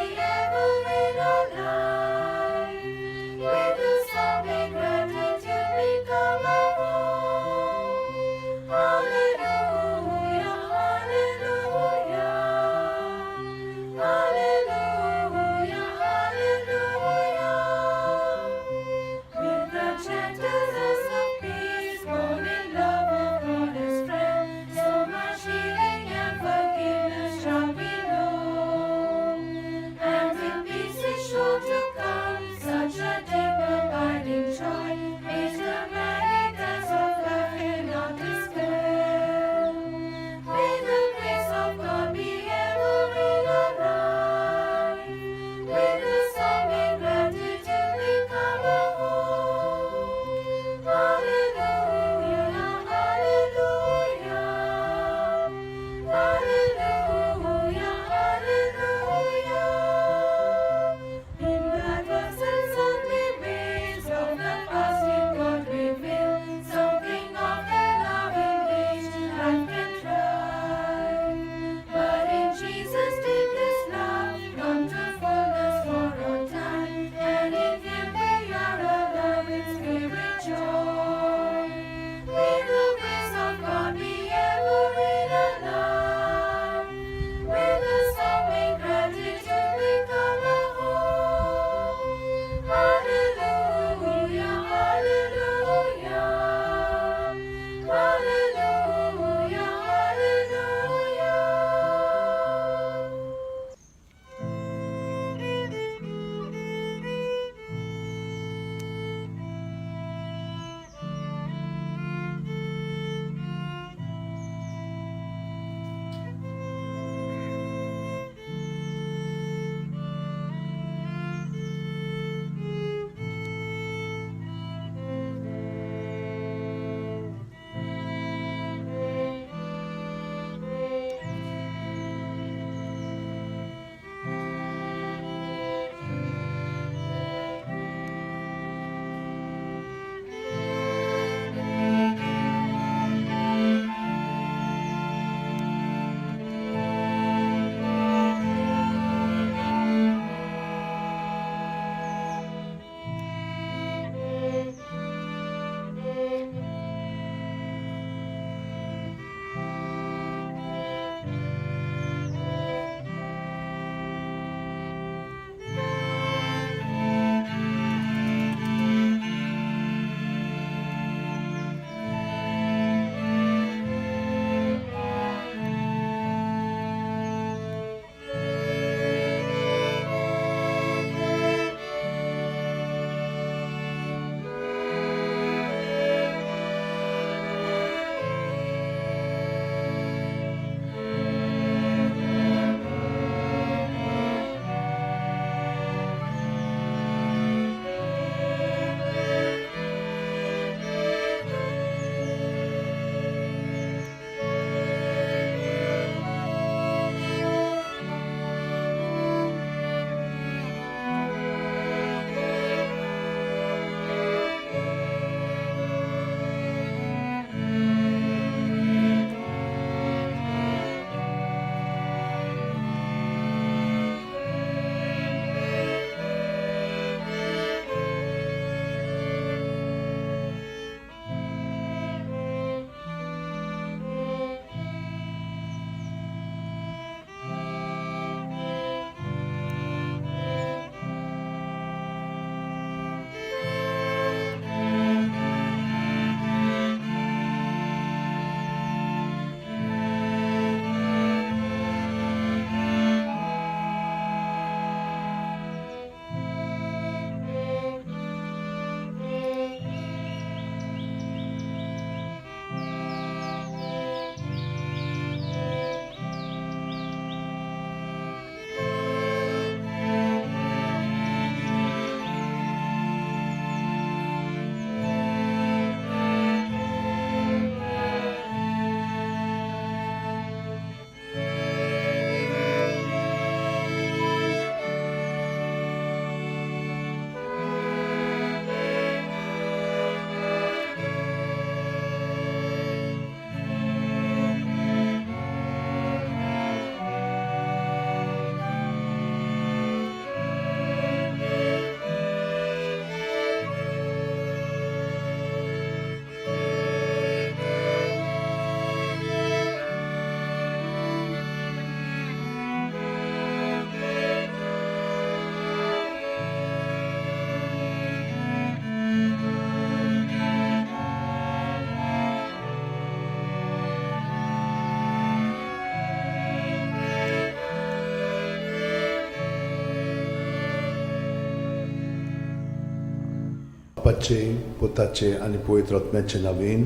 [SPEAKER 1] बाप्पाचे, पुताचे आनी पवित्र आत्म्याचे नवीन.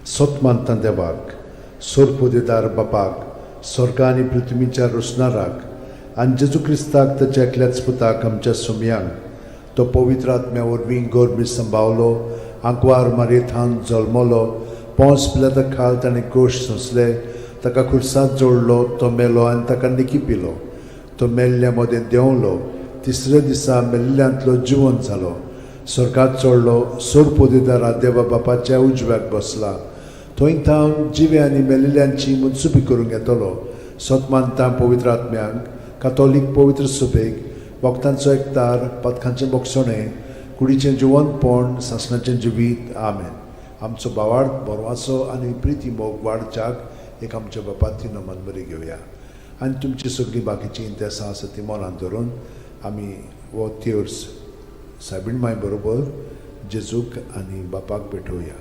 [SPEAKER 1] सत मानता देवाक, सोरपोदेदार बापाक, स्वर्गा आनी पृथ्वीच्या रोसणाराक, आनी जेजू क्रिस्ताक, ताच्या एकल्याच पुताक, आमच्या सोमयांक, तो पवित्र आत्म्या वरवीं गोरमी संभावलो, आंकवार मारयेथान जल्मलो, पोंस पिलाता खाल ताणें कोश सोंसले, ताका खुर्सात जोडलो, तो मेलो आनी ताका निकी पिलो, तो मेल्ल्या मदें देंवलो, तिसऱ्या दिसा मेल्ल्यांतलो जिवन जालो, स्वर्गात चडलो, सोरपोदेदारा देवा बापाच्या उजव्याक बसला, थंय थावन जिवे आनी मेल्ल्यांची मुनसुबी करूंक येतलो. सत मानता पवित्र आत्म्यांक, कातोलीक पवित्र सुबेक, वखदांचो एकतार, पदकांचें बोगसणें, कुडीचें जिवनपण, सासणाचें जिवीत. आमेन. आमचो बावाड बरवाचो आनी प्रिती मोग वाडच्याक एक आमच्या बापाती नमन बरी घेवया आनी तुमची सगळीं बाकीचीं इंतेसां आसा ती मनांत धरून आमी हो तेर्स सायबीण माय बरोबर जेजूक आनी बापाक भेटोवया.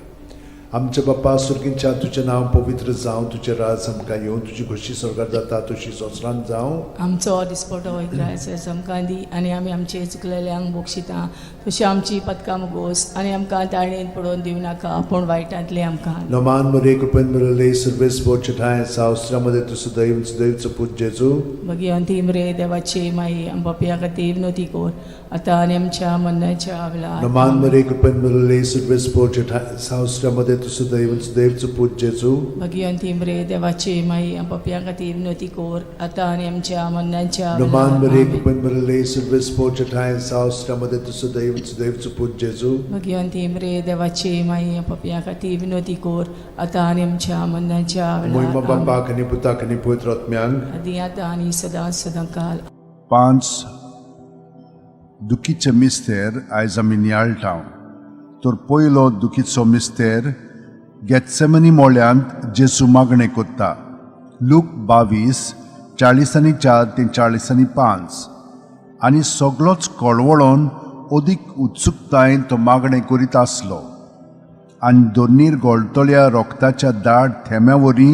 [SPEAKER 1] आमच्या बापा सुर्गींच्या, तुजें नांव पवित्र जावं, तुजें राज आमकां येवं, तुजी खोशी स्वर्गात जाता तशी संवसारांत जावं.
[SPEAKER 2] आमचो दिसपटो इग्रायस आमकां दी आनी आमी आमचे चुकलेल्यांक बक्षिता तशी आमची पदकां मुगोस आनी आमकां ताळणेन पडोवन दिवं नाका, पूण वायटांतले आमकां.
[SPEAKER 1] नमान मरे, कृपेन मिळले सर्वेस बोचठाय सावस्त्रामध्ये तू सदैव सदैवचो पूत जेजू.
[SPEAKER 2] भगिवंती मरे देवाची माई, आम पापया खातीर विनवती कर, आतां आनी आमच्या मरणाच्या वेळार.
[SPEAKER 1] नमान मरे, कृपेन मिळले सर्वेस बोचठाय सावस्त्रामध्ये तू सदैव सदैवचो पूत जेजू.
[SPEAKER 2] भगिवंती मरे देवाची माई, आम पापया खातीर विनवती कर, आतां आनी आमच्या मरणाच्या
[SPEAKER 1] नमान
[SPEAKER 2] वेळार.
[SPEAKER 1] मरे,
[SPEAKER 2] आमेन.
[SPEAKER 1] कृपेन मिळले सर्वेस बोचठाय सावस्त्रामध्ये तू सदैव सदैवचो पूत जेजू.
[SPEAKER 2] भगिवंती मरे देवाची माई, आम पापया खातीर विनवती कर, आतां आनी आमच्या मरणाच्या
[SPEAKER 1] मोहिमा
[SPEAKER 2] वेळार. आमेन.
[SPEAKER 1] बापाक आनी पुताक आनी पवित्र आत्म्यांक.
[SPEAKER 2] आदी आतां आनी सदां सदां काल.
[SPEAKER 3] पांच दुखीचे मिस्तेर आयज आमी नियाळटा. तर पयलो दुखीचो मिस्तेर, गेत्सेमनी मोळ्यांत जेजू मागणें कोत्ता. लूक 22:44 ते 45. आनी सगलोच कळवळोन अदीक उत्सुकतायेन तो मागणें करीत आसलो आनी दोनीर गोळटल्या रोगताच्या दाट थेंब्या वरी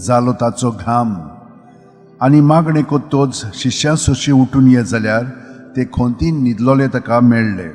[SPEAKER 3] जालो ताचो घाम. आनी मागणें कोत्तोच शिश्यां सोशी उठून ये जाल्यार ते खोंतीन न्हिदलोले ताका मेळ्ळे.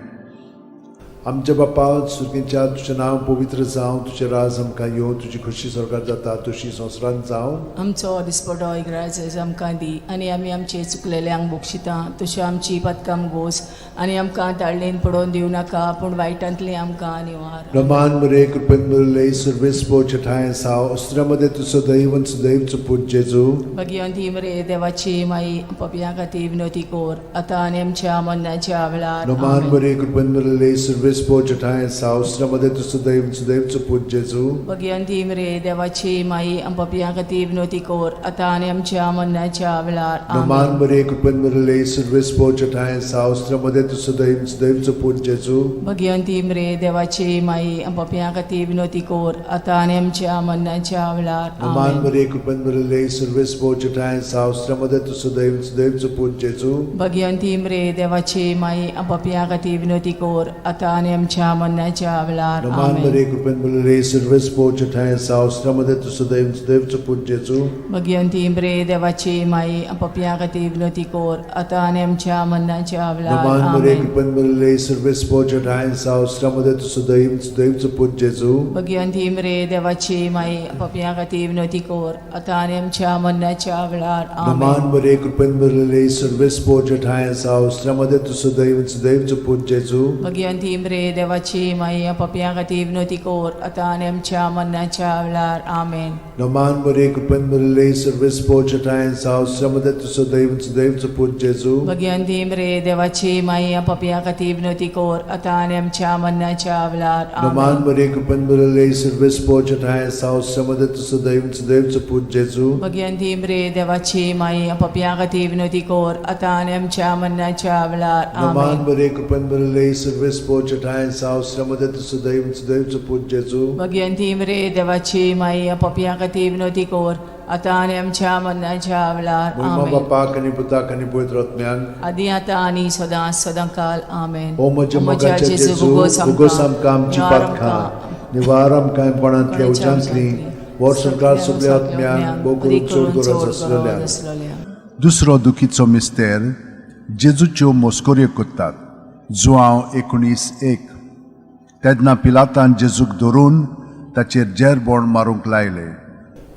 [SPEAKER 1] आमच्या बापा सुर्गींच्या, तुजें नांव पवित्र जावं, तुजें राज आमकां येवं, तुजी खोशी स्वर्गात जाता तशी संवसारांत जावं.
[SPEAKER 2] आमचो दिसपटो इग्राज आमकां दी आनी आमी आमचे चुकलेल्यांक बक्षिता तशी आमची पदकां गोस आनी आमकां ताळणेन पडोवन दिवं नाका, पूण वायटांतली आमकां निवार.
[SPEAKER 1] रमान मरे, कृपेन मुरले सर्वेस पोचठाय साव अस्त्रामध्ये तू सदैव सदैवचो पूत जेजू.
[SPEAKER 2] भगिवंती मरे देवाची माई, पपया खातीर विनवती कोर, आतां आनी आमच्या मरणाच्या वेळार.
[SPEAKER 1] रमान
[SPEAKER 2] आमेन.
[SPEAKER 1] मरे, कृपेन मुरले सर्वेस पोचठाय साव अस्त्रामध्ये तू सदैव सदैवचो पूत जेजू.
[SPEAKER 2] भगिवंती मरे देवाची माई, पपया खातीर विनवती कोर, आतां आनी आमच्या मरणाच्या वेळार.
[SPEAKER 1] रमान
[SPEAKER 2] आमेन.
[SPEAKER 1] मरे, कृपेन मुरले सर्वेस पोचठाय साव अस्त्रामध्ये तू सदैव सदैवचो पूत जेजू.
[SPEAKER 2] भगिवंती मरे देवाची माई, पपया खातीर विनवती कोर, आतां आनी आमच्या मरणाच्या वेळार.
[SPEAKER 1] रमान
[SPEAKER 2] आमेन.
[SPEAKER 1] मरे, कृपेन मुरले सर्वेस पोचठाय साव अस्त्रामध्ये तू सदैव सदैवचो पूत जेजू.
[SPEAKER 2] भगिवंती मरे देवाची माई, पपया खातीर विनवती कोर, आतां आनी आमच्या मरणाच्या वेळार.
[SPEAKER 1] रमान
[SPEAKER 2] आमेन.
[SPEAKER 1] मरे, कृपेन मुरले सर्वेस पोचठाय साव अस्त्रामध्ये तू सदैव सदैवचो पूत जेजू.
[SPEAKER 2] भगिवंती मरे देवाची माई, पपया खातीर विनवती कोर, आतां आनी आमच्या मरणाच्या वेळार.
[SPEAKER 1] रमान मरे,
[SPEAKER 2] आमेन.
[SPEAKER 1] कृपेन मुरले सर्वेस पोचठाय साव अस्त्रामध्ये तू सदैव सदैवचो पूत जेजू.
[SPEAKER 2] भगिवंती मरे देवाची माई, पपया खातीर विनवती कोर, आतां आनी आमच्या मरणाच्या वेळार.
[SPEAKER 1] रमान
[SPEAKER 2] आमेन.
[SPEAKER 1] मरे, कृपेन मुरले सर्वेस पोचठाय साव अस्त्रामध्ये तू सदैव सदैवचो पूत जेजू.
[SPEAKER 2] भगिवंती मरे देवाची माई, पपया खातीर विनवती कोर, आतां आनी आमच्या मरणाच्या वेळार. आमेन.
[SPEAKER 1] रमान मरे, कृपेन मुरले सर्वेस पोचठाय साव अस्त्रामध्ये तू सदैव सदैवचो पूत जेजू.
[SPEAKER 2] भगिवंती मरे देवाची माई, पपया खातीर विनवती कोर, आतां आनी आमच्या मरणाच्या वेळार.
[SPEAKER 1] रमान
[SPEAKER 2] आमेन.
[SPEAKER 1] मरे, कृपेन मुरले सर्वेस पोचठाय साव अस्त्रामध्ये तू सदैव सदैवचो पूत जेजू.
[SPEAKER 2] भगिवंती मरे देवाची माई, पपया खातीर विनवती कोर, आतां आनी आमच्या मरणाच्या वेळार.
[SPEAKER 1] रमान
[SPEAKER 2] आमेन.
[SPEAKER 1] मरे, कृपेन मुरले सर्वेस पोचठाय साव अस्त्रामध्ये तू सदैव सदैवचो पूत जेजू.
[SPEAKER 2] भगिवंती मरे देवाची माई, पपया खातीर विनवती कोर, आतां आनी आमच्या मरणाच्या वेळार.
[SPEAKER 1] महिमा
[SPEAKER 2] आमेन.
[SPEAKER 1] बापाक आनी पुताक आनी पवित्र आत्म्याक.
[SPEAKER 2] आदी आतां आनी सदां सदां काल. आमेन.
[SPEAKER 1] ओ म्हज्या मोगाच्या जेजू, उगोस आमकां आमची पातकां, निवार आमकां कोणांतल्या उज्यांतली, वर्संकार सगल्या आत्म्यांक, भोव करून चड गरज आसलेल्या.
[SPEAKER 3] दुसरो दुखीचो मिस्तेर, जेजूच्यो मोस्कोऱ्यो कोत्तात. जुआंव 19:1. तेन्ना पिलातान जेजूक धरून ताचेर जेरबोण मारूंक लायलें.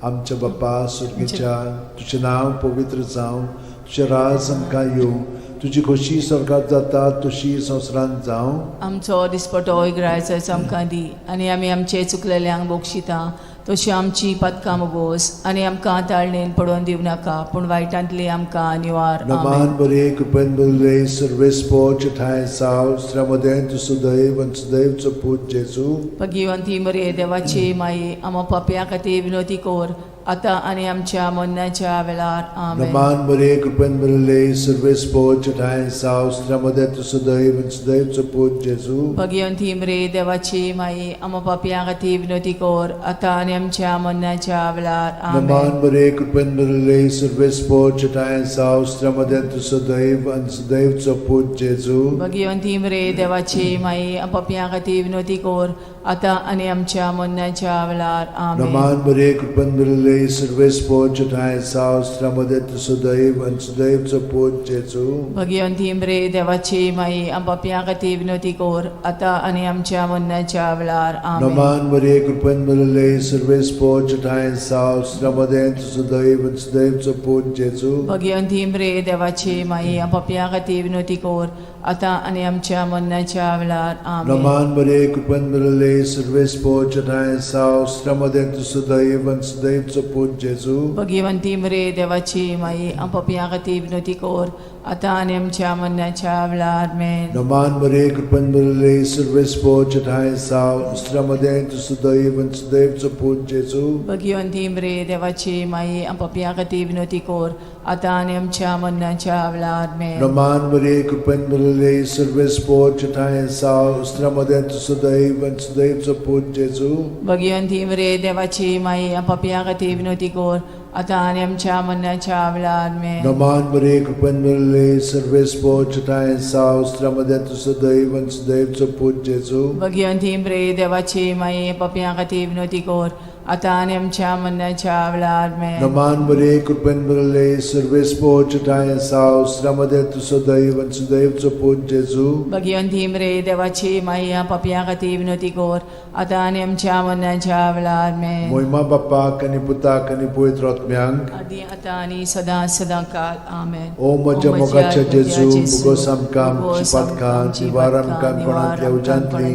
[SPEAKER 1] आमच्या बाप्पा सुर्गीच्या, तुजें नांव पवित्र जावं, तुजें राज आमकां येवं, तुजी खोशी स्वर्गात जाता तशी संवसारांत जावं.
[SPEAKER 2] आमचो दिसपटो इगरायचो आमकां दी आनी आमी आमचे चुकलेल्यांक बक्षिता तशी आमची पदकां मोगोस आनी आमकां ताळणेन पडोवन दिवं नाका पूण वायटांतली आमकां निवार.
[SPEAKER 1] नमान
[SPEAKER 2] आमेन.
[SPEAKER 1] बरे कृपेन भरिल्ले, सर्वेस्पोच ठांय साव, स्त्र्यामदें तूं सुदैव आनी सुदैवचो पूत जेजू.
[SPEAKER 2] भगिवंती मरे देवाची माई, आमा पापया खातीर विनोती कोर आतां आनी आमच्या मरणाच्या वेळार. आमेन.
[SPEAKER 1] नमान बरे कृपेन भरिल्ले, सर्वेस्पोच ठांय साव, स्त्र्यामदें तूं सुदैव आनी सुदैवचो पूत जेजू.
[SPEAKER 2] भगिवंती मरे देवाची माई, आमा पापया खातीर विनोती कोर आतां आनी आमच्या मरणाच्या वेळार.
[SPEAKER 1] नमान
[SPEAKER 2] आमेन.
[SPEAKER 1] बरे कृपेन भरिल्ले, सर्वेस्पोच ठांय साव, स्त्र्यामदें तूं सुदैव आनी सुदैवचो पूत जेजू.
[SPEAKER 2] भगिवंती मरे देवाची माई, पापया खातीर विनोती कोर आतां आनी आमच्या मरणाच्या वेळार. आमेन.
[SPEAKER 1] नमान बरे कृपेन भरिल्ले, सर्वेस्पोच ठांय साव, स्त्र्यामदें तूं सुदैव आनी सुदैवचो पूत जेजू.
[SPEAKER 2] भगिवंती मरे देवाची माई, पापया खातीर विनोती कोर आतां आनी आमच्या मरणाच्या वेळार. आमेन.
[SPEAKER 1] नमान बरे कृपेन भरिल्ले, सर्वेस्पोच ठांय साव, स्त्र्यामदें तूं सुदैव आनी सुदैवचो पूत जेजू.
[SPEAKER 2] भगिवंती मरे देवाची माई, पापया खातीर विनोती कोर आतां आनी आमच्या मरणाच्या वेळार. आमेन.
[SPEAKER 1] नमान बरे कृपेन भरिल्ले, सर्वेस्पोच ठांय साव, स्त्र्यामदें तूं सुदैव आनी सुदैवचो पूत जेजू.
[SPEAKER 2] भगिवंती मरे देवाची माई, पापया खातीर विनोती कोर आतां आनी आमच्या मरणाच्या वेळार. आमेन.
[SPEAKER 1] नमान बरे कृपेन भरिल्ले, सर्वेस्पोच ठांय साव, स्त्र्यामदें तूं सुदैव आनी सुदैवचो पूत जेजू.
[SPEAKER 2] भगिवंती मरे देवाची माई, पापया खातीर विनोती कोर आतां आनी आमच्या मरणाच्या वेळार. आमेन.
[SPEAKER 1] नमान बरे कृपेन भरिल्ले, सर्वेस्पोच ठांय साव, स्त्र्यामदें तूं सुदैव आनी सुदैवचो पूत जेजू.
[SPEAKER 2] भगिवंती मरे देवाची माई, पापया खातीर विनोती कोर आतां आनी आमच्या मरणाच्या वेळार. आमेन.
[SPEAKER 1] नमान बरे कृपेन भरिल्ले, सर्वेस्पोच ठांय साव, स्त्र्यामदें तूं सुदैव आनी सुदैवचो पूत जेजू.
[SPEAKER 2] भगिवंती मरे देवाची माई, पापया खातीर विनोती कोर आतां आनी आमच्या मरणाच्या वेळार. आमेन.
[SPEAKER 1] नमान बरे कृपेन भरिल्ले, सर्वेस्पोच ठांय साव, स्त्र्यामदें तूं सुदैव आनी सुदैवचो पूत जेजू.
[SPEAKER 2] भगिवंती मरे देवाची माई, पापया खातीर विनोती कोर आतां आनी आमच्या मरणाच्या वेळार. आमेन.
[SPEAKER 1] मोहिमा बाप्पाक आनी पुताक आनी पवित्र आत्म्यांक,
[SPEAKER 2] आदी आतां आनी सदां सदां काल. आमेन.
[SPEAKER 1] ओ म्हज्या मोगाच्या जेजू, मुगोस आमकां आमची पातकां निवार आमकां कोणांतल्या उज्यांतली,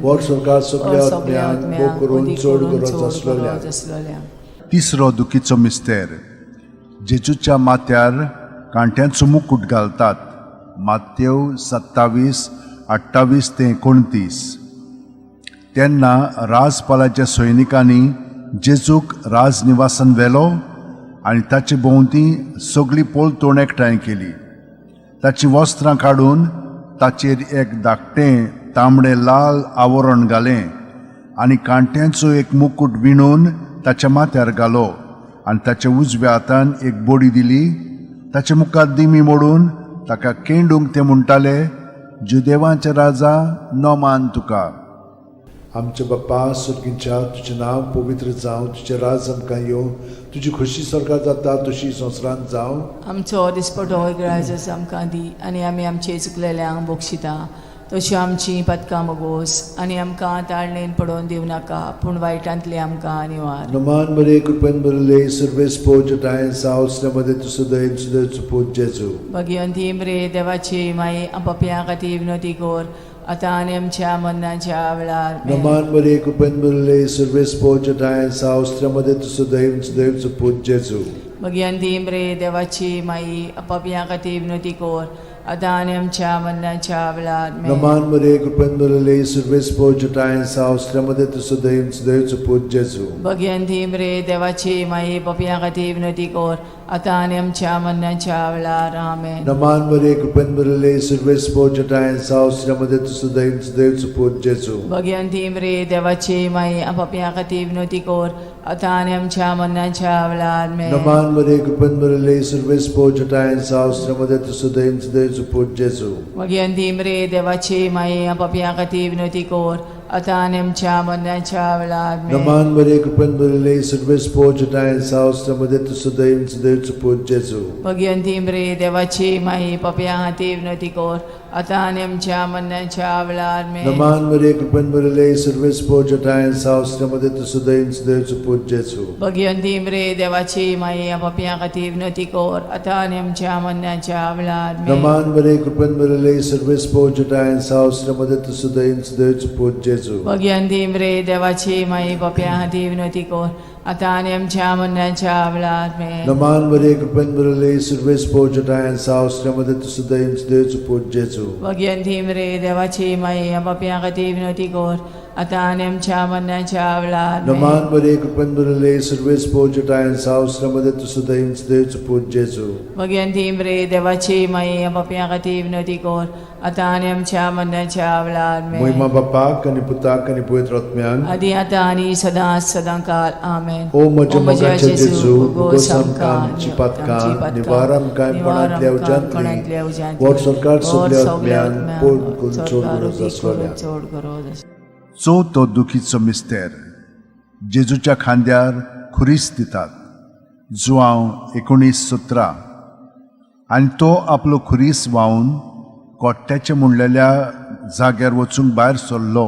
[SPEAKER 1] वर सरकार सगल्या आत्म्यांक भोग करून चड गरज आसलेल्या.
[SPEAKER 2] आसलोल्या.
[SPEAKER 3] तिसरो दुखीचो मिस्तेर. जेजूच्या माथ्यार कांट्यांचो मुकूट घालतात. मातेव 27 28 ते 29. तेन्ना राजपालाच्या सैनिकांनी जेजूक राजनिवासान व्हेलो आनी ताचे भोंवती सगळी पोलतोण एकठांय केली. ताचीं वस्त्रां काडून ताचेर एक धाकटें तांबडें लाल आवरण घालें आनी कांट्यांचो एक मुकूट विणून ताच्या माथ्यार घालो आनी ताच्या उजव्या हातान एक बडी दिली. ताच्या मुखार दिमी मोडून ताका केंडूंक ते म्हणटाले, जुदेवांचे राजा, नमान तुका.
[SPEAKER 1] आमच्या बाप्पा सुर्गींच्या, तुजें नांव पवित्र जावं, तुजें राज आमकां येवं, तुजी खोशी स्वर्गात जाता तशी संवसारांत जावं.
[SPEAKER 2] आमचो दिसपटो इगराजस आमकां दी आनी आमी आमचे चुकलेल्यांक बक्षिता तशी आमची पदकां मोगोस आनी आमकां ताळणेन पडोवन दिवं नाका पूण वायटांतली आमकां निवार.
[SPEAKER 1] नमान बरे कृपेन भरिल्ले, सर्वेस्पोच ठांय साव, स्त्र्यामदें तूं सुदैव सुदैवचो पूत जेजू.
[SPEAKER 2] भगिवंती मरे देवाची माई, पापया खातीर विनोती कोर आतां आनी आमच्या मरणाच्या वेळार. आमेन.
[SPEAKER 1] नमान बरे कृपेन भरिल्ले, सर्वेस्पोच ठांय साव, स्त्र्यामदें तूं सुदैव सुदैवचो पूत जेजू.
[SPEAKER 2] भगिवंती मरे देवाची माई, पापया खातीर विनोती कोर आतां आनी आमच्या मरणाच्या वेळार. आमेन.
[SPEAKER 1] नमान बरे कृपेन भरिल्ले, सर्वेस्पोच ठांय साव, स्त्र्यामदें तूं सुदैव सुदैवचो पूत जेजू.
[SPEAKER 2] भगिवंती मरे देवाची माई, पापया खातीर विनोती कोर आतां आनी आमच्या मरणाच्या वेळार. आमेन.
[SPEAKER 1] नमान बरे कृपेन भरिल्ले, सर्वेस्पोच ठांय साव, स्त्र्यामदें तूं सुदैव सुदैवचो पूत जेजू.
[SPEAKER 2] भगिवंती मरे देवाची माई, पापया खातीर विनोती कोर आतां आनी आमच्या मरणाच्या वेळार. आमेन.
[SPEAKER 1] नमान बरे कृपेन भरिल्ले, सर्वेस्पोच ठांय साव, स्त्र्यामदें तूं सुदैव सुदैवचो पूत जेजू.
[SPEAKER 2] भगिवंती मरे देवाची माई, पापया खातीर विनोती कोर आतां आनी आमच्या मरणाच्या वेळार आमेन.
[SPEAKER 1] नमान मरिये, कृपेन भरिल्ले, सुरवेस पोजटाय सावस मध्ये तूं सदैव सदैवचो पूत जेजू.
[SPEAKER 2] भगिवंती मरे देवाची माई पापया खातीर विनवती कर आतां आनी आमच्या मरणाच्या वेळार आमेन.
[SPEAKER 1] नमान मरिये, कृपेन भरिल्ले, सुरवेस पोजटाय सावस मध्ये तूं सदैव सदैवचो पूत जेजू.
[SPEAKER 2] भगिवंती मरे देवाची माई पापया खातीर विनवती कर आतां आनी आमच्या मरणाच्या वेळार आमेन.
[SPEAKER 1] नमान मरिये, कृपेन भरिल्ले, सुरवेस पोजटाय सावस मध्ये तूं सदैव सदैवचो पूत जेजू.
[SPEAKER 2] भगिवंती मरे देवाची माई पापया खातीर विनवती कर आतां आनी आमच्या मरणाच्या वेळार आमेन.
[SPEAKER 1] नमान मरिये, कृपेन भरिल्ले, सुरवेस पोजटाय सावस मध्ये तूं सदैव सदैवचो पूत जेजू.
[SPEAKER 2] भगिवंती मरे देवाची माई पापया खातीर विनवती कर आतां आनी आमच्या मरणाच्या वेळार आमेन.
[SPEAKER 1] नमान मरिये, कृपेन भरिल्ले, सुरवेस पोजटाय सावस मध्ये तूं सदैव सदैवचो पूत जेजू.
[SPEAKER 2] भगिवंती मरे देवाची माई पापया खातीर विनवती कर आतां आनी आमच्या मरणाच्या वेळार आमेन.
[SPEAKER 1] मोहिमा बापाक आनी पुताक आनी पवित्र आत्म्याक.
[SPEAKER 2] आदी आतां आनी सदां सदां काल आमेन.
[SPEAKER 1] ओ म्हज्या मोगाच्या जेजू, उगोस आमकां आमची पातकां, निवार आमकां कोणांतल्या उज्यांतली, व्हड सरकार सगल्या आत्म्यान पोड करून चड गरज आसलोल्या.
[SPEAKER 2] चड गरज आसलोल्या.
[SPEAKER 3] चवथो दुखीचो मिस्तेर जेजूच्या खांद्यार खुरीस दितात, जुआंव 19:17. आनी तो आपलो खुरीस व्हांवन कोट्ट्याचें म्हणलेल्या जाग्यार वचूंक भायर सरलो.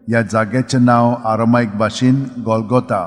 [SPEAKER 3] ह्या जाग्याचें नांव आरामायक भाशेन गोलगोता.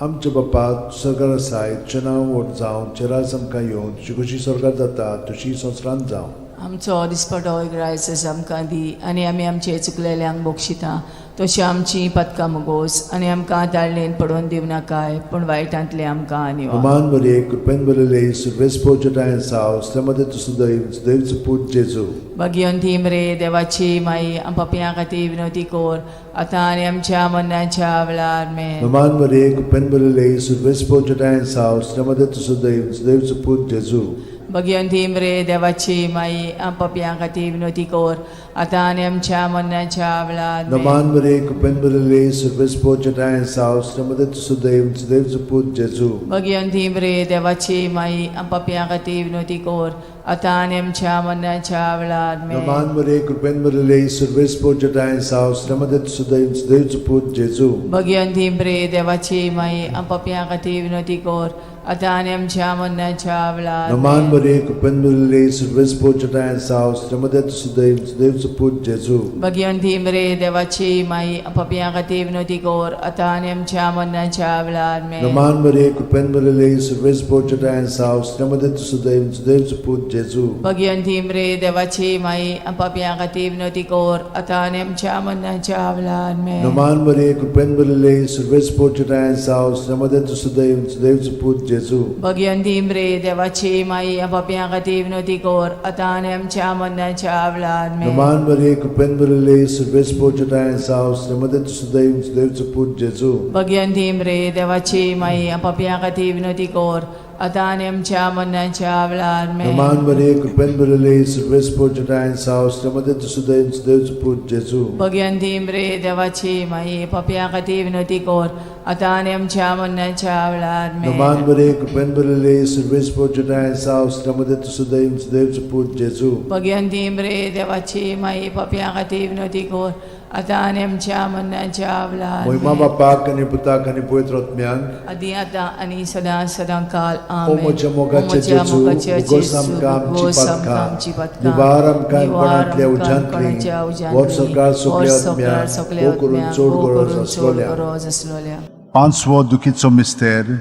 [SPEAKER 1] आमच्या बापा सरकार आसाय, तुजें नांव व्हड जावं, तुजें राज आमकां येवं, तुजी खुशी स्वर्गात जाता तशी संवसारांत जावं.
[SPEAKER 2] आमचो दिसपटो ग्रायस आमकां दी आनी आमी आमचे चुकलेल्यांक बक्षिता तशी आमची पदकां मुगोस आनी आमकां ताळणेन पडोवन दिवनाकाय पूण वायटांतले आमकां निवार.
[SPEAKER 1] नमान मरिये, कृपेन भरिल्ले, सुरवेस पोजटाय सावस मध्ये तूं सदैव सदैवचो पूत जेजू.
[SPEAKER 2] भगिवंती मरे देवाची माई पापयां खातीर विनवती कर आतां आनी आमच्या मरणाच्या वेळार आमेन.
[SPEAKER 1] नमान मरिये, कृपेन भरिल्ले, सुरवेस पोजटाय सावस मध्ये तूं सदैव सदैवचो पूत जेजू.
[SPEAKER 2] भगिवंती मरे देवाची माई पापयां खातीर विनवती कर आतां आनी आमच्या मरणाच्या वेळार आमेन.
[SPEAKER 1] नमान मरिये, कृपेन भरिल्ले, सुरवेस पोजटाय सावस मध्ये तूं सदैव सदैवचो पूत जेजू.
[SPEAKER 2] भगिवंती मरे देवाची माई पापयां खातीर विनवती कर आतां आनी आमच्या मरणाच्या वेळार आमेन.
[SPEAKER 1] नमान मरिये, कृपेन भरिल्ले, सुरवेस पोजटाय सावस मध्ये तूं सदैव सदैवचो पूत जेजू.
[SPEAKER 2] भगिवंती मरे देवाची माई पापयां खातीर विनवती कर आतां आनी आमच्या मरणाच्या वेळार
[SPEAKER 1] नमान
[SPEAKER 2] आमेन.
[SPEAKER 1] मरिये, कृपेन भरिल्ले, सुरवेस पोजटाय सावस मध्ये तूं सदैव सदैवचो पूत जेजू.
[SPEAKER 2] भगिवंती मरे देवाची माई पापयां खातीर विनवती कर आतां आनी आमच्या मरणाच्या वेळार आमेन.
[SPEAKER 1] नमान मरिये, कृपेन भरिल्ले, सुरवेस पोजटाय सावस मध्ये तूं सदैव सदैवचो पूत जेजू.
[SPEAKER 2] भगिवंती मरे देवाची माई पापयां खातीर विनवती कर आतां आनी आमच्या मरणाच्या वेळार आमेन.
[SPEAKER 1] नमान मरिये, कृपेन भरिल्ले, सुरवेस पोजटाय सावस मध्ये तूं सदैव सदैवचो पूत जेजू.
[SPEAKER 2] भगिवंती मरे देवाची माई पापयां खातीर विनवती कर आतां आनी आमच्या मरणाच्या वेळार आमेन.
[SPEAKER 1] नमान मरिये, कृपेन भरिल्ले, सुरवेस पोजटाय सावस मध्ये तूं सदैव सदैवचो पूत जेजू.
[SPEAKER 2] भगिवंती मरे देवाची माई पापयां खातीर विनवती कर आतां आनी आमच्या मरणाच्या वेळार आमेन.
[SPEAKER 1] नमान मरिये, कृपेन भरिल्ले, सुरवेस पोजटाय सावस मध्ये तूं सदैव सदैवचो पूत जेजू.
[SPEAKER 2] भगिवंती मरे देवाची माई पापयां खातीर विनवती कर आतां आनी आमच्या मरणाच्या वेळार आमेन.
[SPEAKER 1] नमान मरिये, कृपेन भरिल्ले, सुरवेस पोजटाय सावस मध्ये तूं सदैव सदैवचो पूत जेजू.
[SPEAKER 2] भगिवंती मरे देवाची माई पापयां खातीर विनवती कर आतां आनी आमच्या मरणाच्या वेळार
[SPEAKER 1] मोहिमा
[SPEAKER 2] आमेन.
[SPEAKER 1] बापाक आनी पुताक आनी पवित्र आत्म्याक.
[SPEAKER 2] आदी आतां आनी सदां सदां काल
[SPEAKER 1] ओ
[SPEAKER 2] आमेन.
[SPEAKER 1] म्हज्या मोगाच्या
[SPEAKER 2] ओ म्हज्या
[SPEAKER 1] जेजू,
[SPEAKER 2] मोगाच्या
[SPEAKER 1] उगोस
[SPEAKER 2] जेजू,
[SPEAKER 1] आमकां आमची
[SPEAKER 2] उगोस आमकां
[SPEAKER 1] पातकां,
[SPEAKER 2] आमची पातकां,
[SPEAKER 1] निवार आमकां
[SPEAKER 2] निवार
[SPEAKER 1] कोणांतल्या
[SPEAKER 2] आमकां
[SPEAKER 1] उज्यांतली,
[SPEAKER 2] कोणाच्या उज्यांतली,
[SPEAKER 1] व्हड सरकार सगल्या
[SPEAKER 2] व्हड सरकार
[SPEAKER 1] आत्म्याक,
[SPEAKER 2] सगल्या
[SPEAKER 1] भोव करून
[SPEAKER 2] आत्म्याक,
[SPEAKER 1] चड
[SPEAKER 2] भोव
[SPEAKER 1] गरज
[SPEAKER 2] करून चड
[SPEAKER 1] आसलोल्या.
[SPEAKER 2] गरज आसलोल्या.
[SPEAKER 3] पांचवो दुखीचो मिस्तेर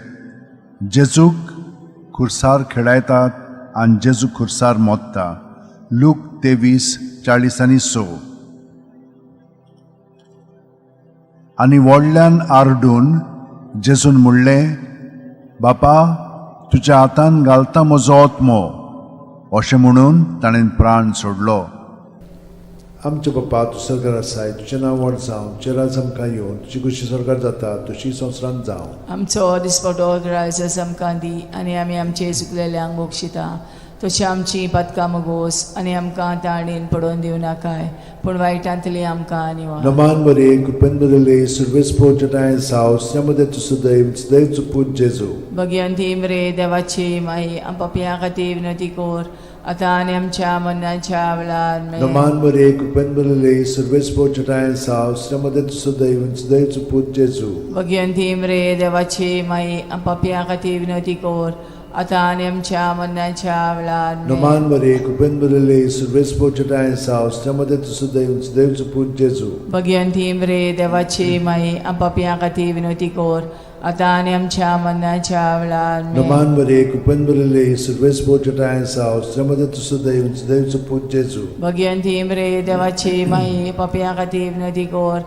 [SPEAKER 3] जेजूक खुर्सार खेळायतात आनी जेजू खुर्सार मोत्ता, लूक 23:46. आनी व्हडल्यान आरडून जेजून म्हणलें, बापा तुज्या हातान घालता म्हजो आत्मो. अशें म्हणून ताणें प्राण सोडलो.
[SPEAKER 1] आमच्या बापा तूं सरकार आसाय, तुजें नांव व्हड जावं, तुजें राज आमकां येवं, तुजी खुशी सरकार जाता तशी संवसारांत जावं.
[SPEAKER 2] आमचो दिसपटो ग्रायस आमकां दी आनी आमी आमचे चुकलेल्यांक बक्षिता तशी आमची पातकां मगोस आनी आमकां ताणेन पडोवन दिवं नाकाय पूण वायटांतली आमकां निवार.
[SPEAKER 1] नमान मरे कृपेन बरले सर्वेस्पोर जटाय साव स्नेमदे तू सदैव सदैव पूत जेजू.
[SPEAKER 2] भगवंती मरे देवाची माई आम पापयां खातीर विनंती कर आतां आनी आमच्या मरणाच्या वेळार आमेन.
[SPEAKER 1] नमान मरे कृपेन बरले सर्वेस्पोर जटाय साव स्नेमदे तू सदैव सदैव पूत जेजू.
[SPEAKER 2] भगवंती मरे देवाची माई आम पापयां खातीर विनंती कर आतां आनी आमच्या मरणाच्या वेळार आमेन.
[SPEAKER 1] नमान मरे कृपेन बरले सर्वेस्पोर जटाय साव स्नेमदे तू सदैव सदैव पूत जेजू.
[SPEAKER 2] भगवंती मरे देवाची माई आम पापयां खातीर विनंती कर आतां आनी आमच्या मरणाच्या वेळार आमेन.
[SPEAKER 1] नमान मरे कृपेन बरले सर्वेस्पोर जटाय साव स्नेमदे तू सदैव सदैव पूत जेजू.
[SPEAKER 2] भगवंती मरे देवाची माई पापयां खातीर विनंती कर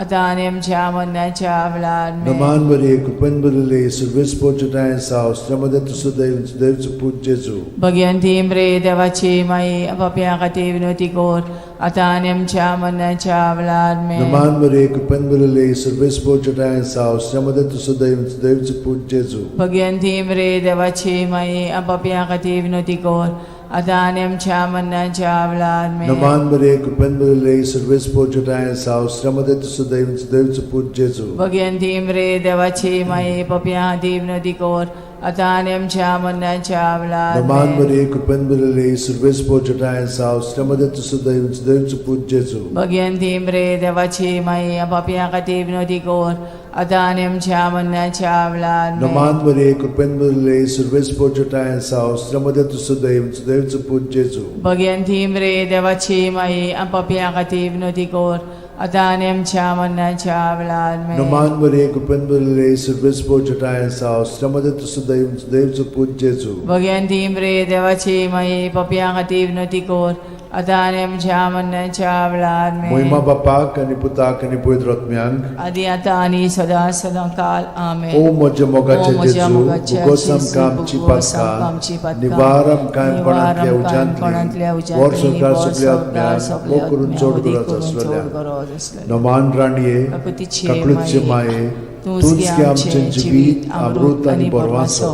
[SPEAKER 2] आतां आनी आमच्या मरणाच्या वेळार आमेन.
[SPEAKER 1] नमान मरे कृपेन बरले सर्वेस्पोर जटाय साव स्नेमदे तू सदैव सदैव पूत जेजू.
[SPEAKER 2] भगवंती मरे देवाची माई पापयां खातीर विनंती कर आतां आनी आमच्या मरणाच्या वेळार आमेन.
[SPEAKER 1] नमान मरे कृपेन बरले सर्वेस्पोर जटाय साव स्नेमदे तू सदैव सदैव पूत जेजू.
[SPEAKER 2] भगवंती मरे देवाची माई पापयां खातीर विनंती कर आतां आनी आमच्या मरणाच्या वेळार आमेन.
[SPEAKER 1] नमान मरे कृपेन बरले सर्वेस्पोर जटाय साव स्नेमदे तू सदैव सदैव पूत जेजू.
[SPEAKER 2] भगवंती मरे देवाची माई पापयां खातीर विनंती कर आतां आनी आमच्या मरणाच्या वेळार
[SPEAKER 1] नमान
[SPEAKER 2] आमेन.
[SPEAKER 1] मरे कृपेन बरले सर्वेस्पोर जटाय साव स्नेमदे तू सदैव सदैव पूत जेजू.
[SPEAKER 2] भगवंती मरे देवाची माई पापयां खातीर विनंती कर आतां आनी आमच्या मरणाच्या वेळार आमेन.
[SPEAKER 1] नमान मरे कृपेन बरले सर्वेस्पोर जटाय साव स्नेमदे तू सदैव सदैव पूत जेजू.
[SPEAKER 2] भगवंती मरे देवाची माई पापयां खातीर विनंती कर आतां आनी आमच्या मरणाच्या वेळार आमेन.
[SPEAKER 1] नमान मरे कृपेन बरले सर्वेस्पोर जटाय साव स्नेमदे तू सदैव सदैव पूत जेजू.
[SPEAKER 2] भगवंती मरे देवाची माई पापयां खातीर विनंती कर आतां आनी आमच्या मरणाच्या वेळार आमेन.
[SPEAKER 1] मोहिमा बापाक आनी पुताक आनी पवित्र आत्म्यांक
[SPEAKER 2] आदी आतां आनी सदां सदां काल आमेन.
[SPEAKER 1] ओ म्हज्या
[SPEAKER 2] ओ
[SPEAKER 1] मोगाचे
[SPEAKER 2] म्हज्या
[SPEAKER 1] जेजू
[SPEAKER 2] मोगाच्या
[SPEAKER 1] भोगोस
[SPEAKER 2] जेजू,
[SPEAKER 1] आमकां आमची
[SPEAKER 2] भोगोस आमकां आमची
[SPEAKER 1] पातकां
[SPEAKER 2] पातकां,
[SPEAKER 1] निवार आमकां
[SPEAKER 2] निवार
[SPEAKER 1] कोणांतल्या
[SPEAKER 2] आमकां कोणांतल्या
[SPEAKER 1] उज्यांतली
[SPEAKER 2] उज्यांतली,
[SPEAKER 1] वर संवसार
[SPEAKER 2] वर
[SPEAKER 1] सगल्या
[SPEAKER 2] संवसार
[SPEAKER 1] आत्म्यांक
[SPEAKER 2] सगल्या
[SPEAKER 1] मोग करून
[SPEAKER 2] आत्म्यांक,
[SPEAKER 1] चड
[SPEAKER 2] मोग
[SPEAKER 1] गरज
[SPEAKER 2] करून चड
[SPEAKER 1] आसलेल्या
[SPEAKER 2] गरज आसलेल्या.
[SPEAKER 1] नमान राणये
[SPEAKER 2] काकुतीचे
[SPEAKER 1] काकळूतचे
[SPEAKER 2] माये,
[SPEAKER 1] माये
[SPEAKER 2] तूंच
[SPEAKER 1] तूंच
[SPEAKER 2] गे
[SPEAKER 1] गे
[SPEAKER 2] आमचें
[SPEAKER 1] आमचें
[SPEAKER 2] जिवीत अमृत आनी बरवासो.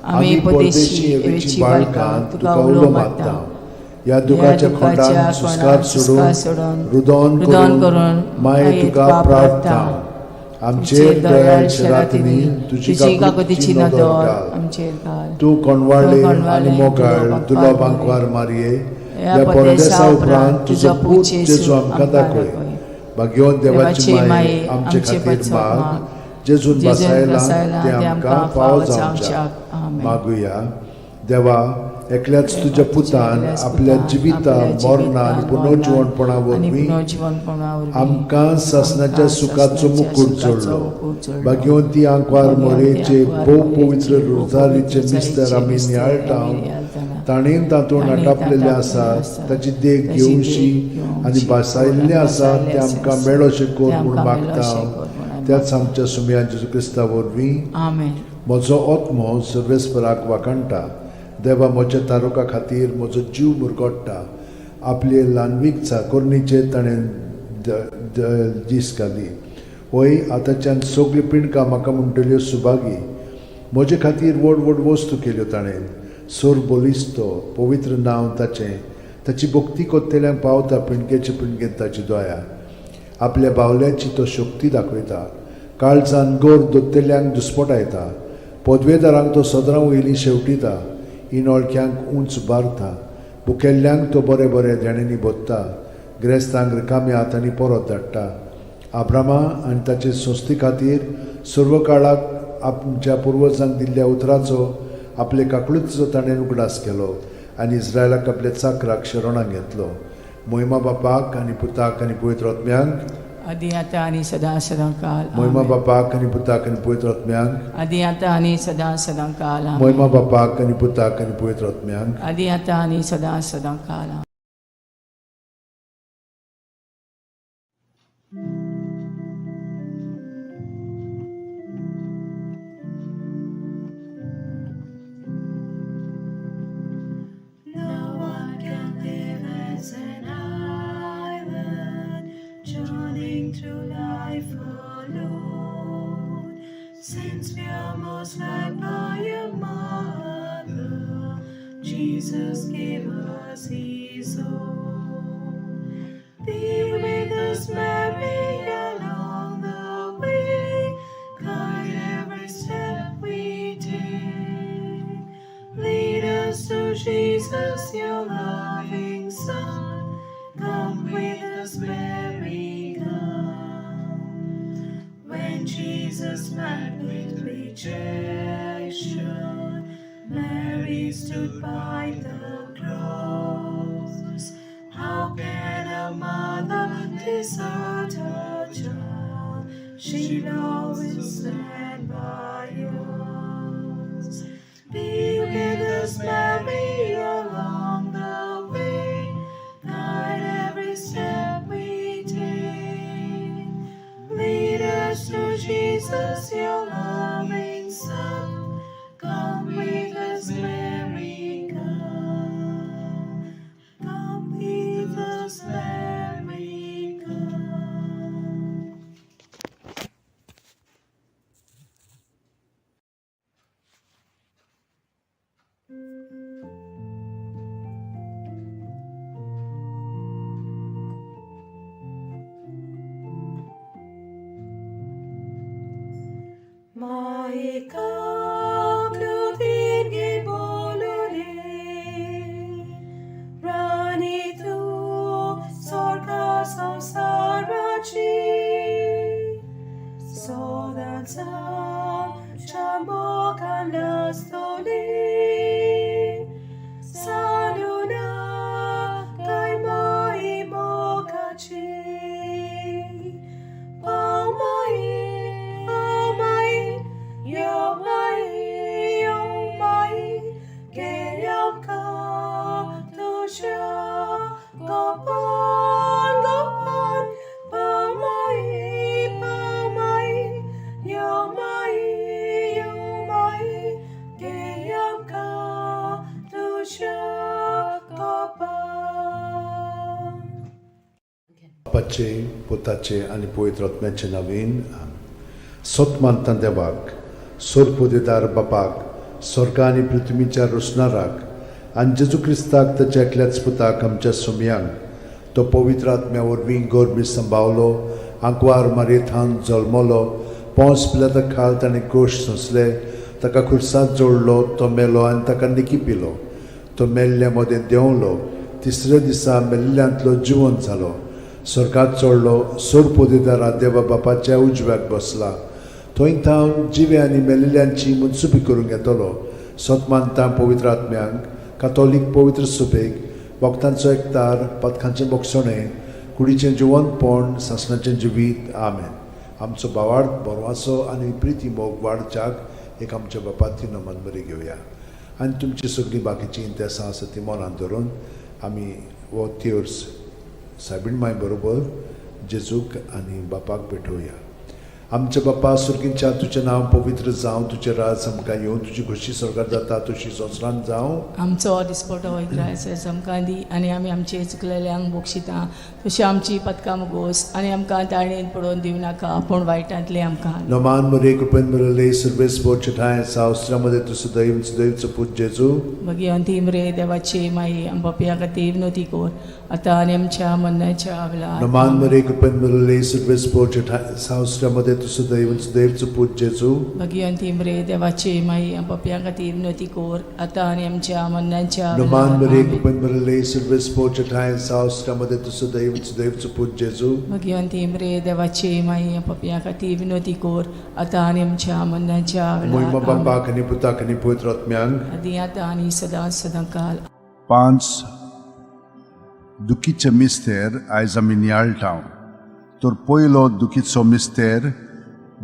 [SPEAKER 2] आमी परदेशी एवेची बाळकां तुका उलो मारता.
[SPEAKER 1] ह्या दुखाच्या खोंडान सुस्कार सोडून रुदोन
[SPEAKER 2] रुदन
[SPEAKER 1] करून
[SPEAKER 2] करून
[SPEAKER 1] माये तुका प्रार्थना आमचेर दयाळ शेरातिनी तुजी
[SPEAKER 2] तुजी
[SPEAKER 1] काकुतीची
[SPEAKER 2] काकुतीची
[SPEAKER 1] नदर
[SPEAKER 2] नदर
[SPEAKER 1] घाल.
[SPEAKER 2] आमचेर घाल.
[SPEAKER 1] तूं कोणवाळे
[SPEAKER 2] तूं
[SPEAKER 1] आनी
[SPEAKER 2] कोणवाळे,
[SPEAKER 1] मोगाळ
[SPEAKER 2] दुलो
[SPEAKER 1] दुलो
[SPEAKER 2] बांकवार
[SPEAKER 1] बांकवार मारये
[SPEAKER 2] ह्या
[SPEAKER 1] ह्या
[SPEAKER 2] परदेसा
[SPEAKER 1] परदेसा
[SPEAKER 2] उपरांत
[SPEAKER 1] उपरांत
[SPEAKER 2] तुजो
[SPEAKER 1] तुजो
[SPEAKER 2] पूत
[SPEAKER 1] पूत
[SPEAKER 2] जेजू
[SPEAKER 1] जेजू आमकां
[SPEAKER 2] आमकां
[SPEAKER 1] दाखय.
[SPEAKER 2] दाखय.
[SPEAKER 1] भाग्यवंत देवाची
[SPEAKER 2] देवाची
[SPEAKER 1] माये
[SPEAKER 2] माये
[SPEAKER 1] आमचे
[SPEAKER 2] आमचे
[SPEAKER 1] खातीर
[SPEAKER 2] पासत
[SPEAKER 1] माग
[SPEAKER 2] माग.
[SPEAKER 1] जेजून
[SPEAKER 2] जेजून
[SPEAKER 1] बसायला
[SPEAKER 2] बसायला
[SPEAKER 1] ते
[SPEAKER 2] ते
[SPEAKER 1] आमकां
[SPEAKER 2] आमकां
[SPEAKER 1] फावो
[SPEAKER 2] फावो
[SPEAKER 1] जावच्याक.
[SPEAKER 2] जावच्याक. आमेन.
[SPEAKER 1] मागुया. देवा एकल्याच तुज्या पुतान
[SPEAKER 2] एकल्याच
[SPEAKER 1] आपल्या
[SPEAKER 2] पुतान
[SPEAKER 1] जिविता
[SPEAKER 2] आपल्या
[SPEAKER 1] मरणान
[SPEAKER 2] जिवितान,
[SPEAKER 1] पुनर्जिवणपणा
[SPEAKER 2] मरणान आनी
[SPEAKER 1] वरवीं
[SPEAKER 2] पुनर्जिवणपणा वरवीं
[SPEAKER 1] आमकां सासणाच्या
[SPEAKER 2] आमकां
[SPEAKER 1] सुखाचो
[SPEAKER 2] सासणाच्या
[SPEAKER 1] मुकूट
[SPEAKER 2] सुखाचो
[SPEAKER 1] जोडलो.
[SPEAKER 2] मुकूट जोडलो.
[SPEAKER 1] भाग्यवंती आंकवार
[SPEAKER 2] भाग्यवंती
[SPEAKER 1] मोरेचे
[SPEAKER 2] आंकवार
[SPEAKER 1] भोव
[SPEAKER 2] मोरेचे
[SPEAKER 1] पवित्र
[SPEAKER 2] भोव
[SPEAKER 1] रोजारीचे
[SPEAKER 2] पवित्र
[SPEAKER 1] मिस्तर आमी
[SPEAKER 2] मिस्तर
[SPEAKER 1] नियाळटा
[SPEAKER 2] आमी नियाळटाना.
[SPEAKER 1] ताणें तातूंत
[SPEAKER 2] ताणें
[SPEAKER 1] नाटापलेलें
[SPEAKER 2] तातूंत
[SPEAKER 1] आसा
[SPEAKER 2] आसा
[SPEAKER 1] ताची देख
[SPEAKER 2] ताची देख
[SPEAKER 1] घेवशी
[SPEAKER 2] घेवशी
[SPEAKER 1] आनी भासायल्लें
[SPEAKER 2] आनी
[SPEAKER 1] आसा तें
[SPEAKER 2] भासायल्लें
[SPEAKER 1] आमकां
[SPEAKER 2] आसा
[SPEAKER 1] मेळोशें कर
[SPEAKER 2] तें
[SPEAKER 1] म्हूण
[SPEAKER 2] आमकां
[SPEAKER 1] मागता
[SPEAKER 2] मेळोशें कर म्हूण आमी
[SPEAKER 1] त्याच आमच्या सुमया जेजू क्रिस्ता वरवीं.
[SPEAKER 2] आमेन.
[SPEAKER 1] म्हजो आत्मो सर्वेस्पराक वाखाणटा. देवा म्हज्या तारुका खातीर म्हजो जीव मुरगोट्टा. आपले ल्हानवीक चाकोरणीचेर ताणें दीस घाली. वय आतांच्यान सगळीं पिंडकां म्हाका म्हणटल्यो सुभागी. म्हजे खातीर व्हड व्हड वस्तू केल्यो ताणें. सोर बलिस्तो पवित्र नांव ताचें. ताची भक्ती कोत्तेल्यांक पावता पिंडकेचे पिंडकेंत ताची दया. आपल्या बावल्याची तो शक्ती दाखयता. काळजान गोर दोत्तेल्यांक दुस्पटायता. पदवेदारांक तो सदरां वयली शेवटिता. इनोळख्यांक उंच बारता. भुकेल्ल्यांक तो बरें बरें देण्यांनी भोत्ता. ग्रेस्तांक रिकाम्या हातांनी परत धाडटा. आब्रामा आनी ताचे संस्थे खातीर सर्व काळाक आमच्या पुर्वजांक दिल्ल्या उतराचो आपले काकळुतीचो ताणें उगडास केलो आनी इस्रायलाक आपल्या चाकराक शरणाक घेतलो. मोहिमा बापाक आनी पुताक आनी पवित्र आत्म्यांक.
[SPEAKER 2] आदी आतां आनी सदां सदां काल.
[SPEAKER 1] मोहिमा
[SPEAKER 2] आमेन.
[SPEAKER 1] बापाक आनी पुताक आनी पवित्र आत्म्यांक.
[SPEAKER 2] आदी आतां आनी सदां सदां काल. आमेन.
[SPEAKER 1] मोहिमा बापाक आनी पुताक आनी पवित्र आत्म्यांक.
[SPEAKER 2] आदी आतां आनी सदां सदां काल. आमेन.
[SPEAKER 4] No one can live as an island, journeying through life alone. Since we are most loved by a mother, Jesus gave us his own. Be with us, Mary, along the way. Guide every step we take. Lead us to Jesus, your loving Son. Come with us, Mary, come. When Jesus met with rejection, Mary stood by the cross. How can a mother desert her child? She'll always stand by us. Be with us, Mary, along the way. Guide every step we take. Lead us to Jesus, your loving Son. Come with us, Mary, come. Come with us, Mary, come. Maikaklutin gibolole, Rani tu sorka samsarachi, Sodansam chambokan lastoli, Saluna kay maimokachi. Pau mai, pau mai, yo mai, yo mai, ke yam ka tu sha, go pan, go pan, pau mai, pau mai, yo mai, yo mai, ke yam ka tu sha, go pan.
[SPEAKER 1] बापाचे पुताचे आनी पवित्र आत्म्याचे नवीन सत मानता देवाक सोरपोदेदार बापाक स्वर्गा आनी पृथ्वीच्या रोसणाराक आनी जेजू क्रिस्ताक ताच्या एकल्याच पुताक आमच्या सुमयांक तो पवित्र आत्म्या वरवीं गोरबी संभावलो आंकवार मारयेथान जल्मलो पोंस पिलाता खाल ताणें कोश सोंसले ताका खुर्सांत जोडलो तो मेलो आनी ताका निकी पिलो तो मेल्ल्या मदें देंवलो तिसऱ्या दिसा मेल्ल्यांतलो जिवन जालो स्वर्गात चडलो सोडपोदेदारा देवा बापाच्या उजव्याक बसला थंय थावन जिवे आनी मेल्ल्यांची मुनसुबी करूंक येतलो सत मानता पवित्र आत्म्यांक कातोलीक पवित्र सुबेक भक्तांचो एकतार पथकांचें बोगसणें कुडीचें जिवनपण सासणाचें जिवीत आमेन. आमचो भावार्थ बरवाचो आनी प्रिती मोग वाडच्याक एक आमच्या बापाती नमन बरी घेवया आनी तुमची सगळीं बाकीचीं इंतेसां आसा ती मनांत धरून आमी हो तेर्स सायबीण माय बरोबर जेजूक आनी बापाक भेटोवया. आमच्या बापा सुर्गींच्या तुजें नांव पवित्र जावं, तुजें राज आमकां येवं, तुजी खोशी स्वर्गार जाता तशी संवसारांत जावं.
[SPEAKER 2] आमचो दिसपटो इग्रायस आमकां दी आनी आमी आमचे चुकलेल्यांक बक्षिता तशी आमची पदकां मुगोस आनी आमकां ताळणेन पडोवन दिवनाका पूण वायटांतले आमकां.
[SPEAKER 1] नमान मरे कृपेन मरले सर्वेस बोचे ठांय सावस्त्रामध्ये तूं सदैव सदैवचो पूत जेजू.
[SPEAKER 2] मागीर अंतीम रे देवाची माई आम पापया खातीर विनवती कर आतां आनी आमच्या मरणाच्या वेळार.
[SPEAKER 1] नमान मरे कृपेन मरले सर्वेस बोचे ठांय सावस्त्रामध्ये तूं सदैव सदैवचो पूत जेजू.
[SPEAKER 2] मागीर अंतीम रे देवाची माई आम पापया खातीर विनवती कर आतां आनी आमच्या मरणाच्या
[SPEAKER 1] नमान
[SPEAKER 2] वेळार.
[SPEAKER 1] मरे
[SPEAKER 2] आमेन.
[SPEAKER 1] कृपेन मरले सर्वेस बोचे ठांय सावस्त्रामध्ये तूं सदैव सदैवचो पूत जेजू.
[SPEAKER 2] मागीर अंतीम रे देवाची माई आम पापया खातीर विनवती कर आतां आनी आमच्या मरणाच्या
[SPEAKER 1] मोहिमा
[SPEAKER 2] वेळार. आमेन.
[SPEAKER 1] बापाक आनी पुताक आनी पवित्र आत्म्यांक
[SPEAKER 2] आदी आतां आनी सदां सदां काल.
[SPEAKER 3] 5 दुखीचे मिस्तेर आयज आमी नियाळटा. तर पयलो दुखीचो मिस्तेर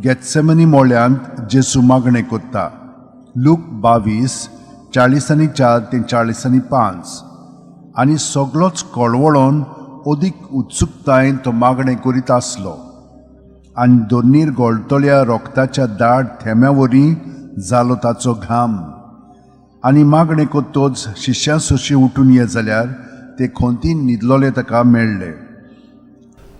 [SPEAKER 3] गेत्सेमनी मोळ्यांत जेजू मागणें कोत्ता. लूक 22 44 ते 45. आनी सगलोच कळवळोन अदीक उत्सुकतायेन तो मागणें करीत आसलो आनी दोनीर गोळटल्या रोगताच्या दाट थेंब्या वरी जालो ताचो घाम. आनी मागणें कोत्तोच शिश्यां सोशी उठून ये जाल्यार ते खोंतीन न्हिदलोले ताका मेळ्ळे.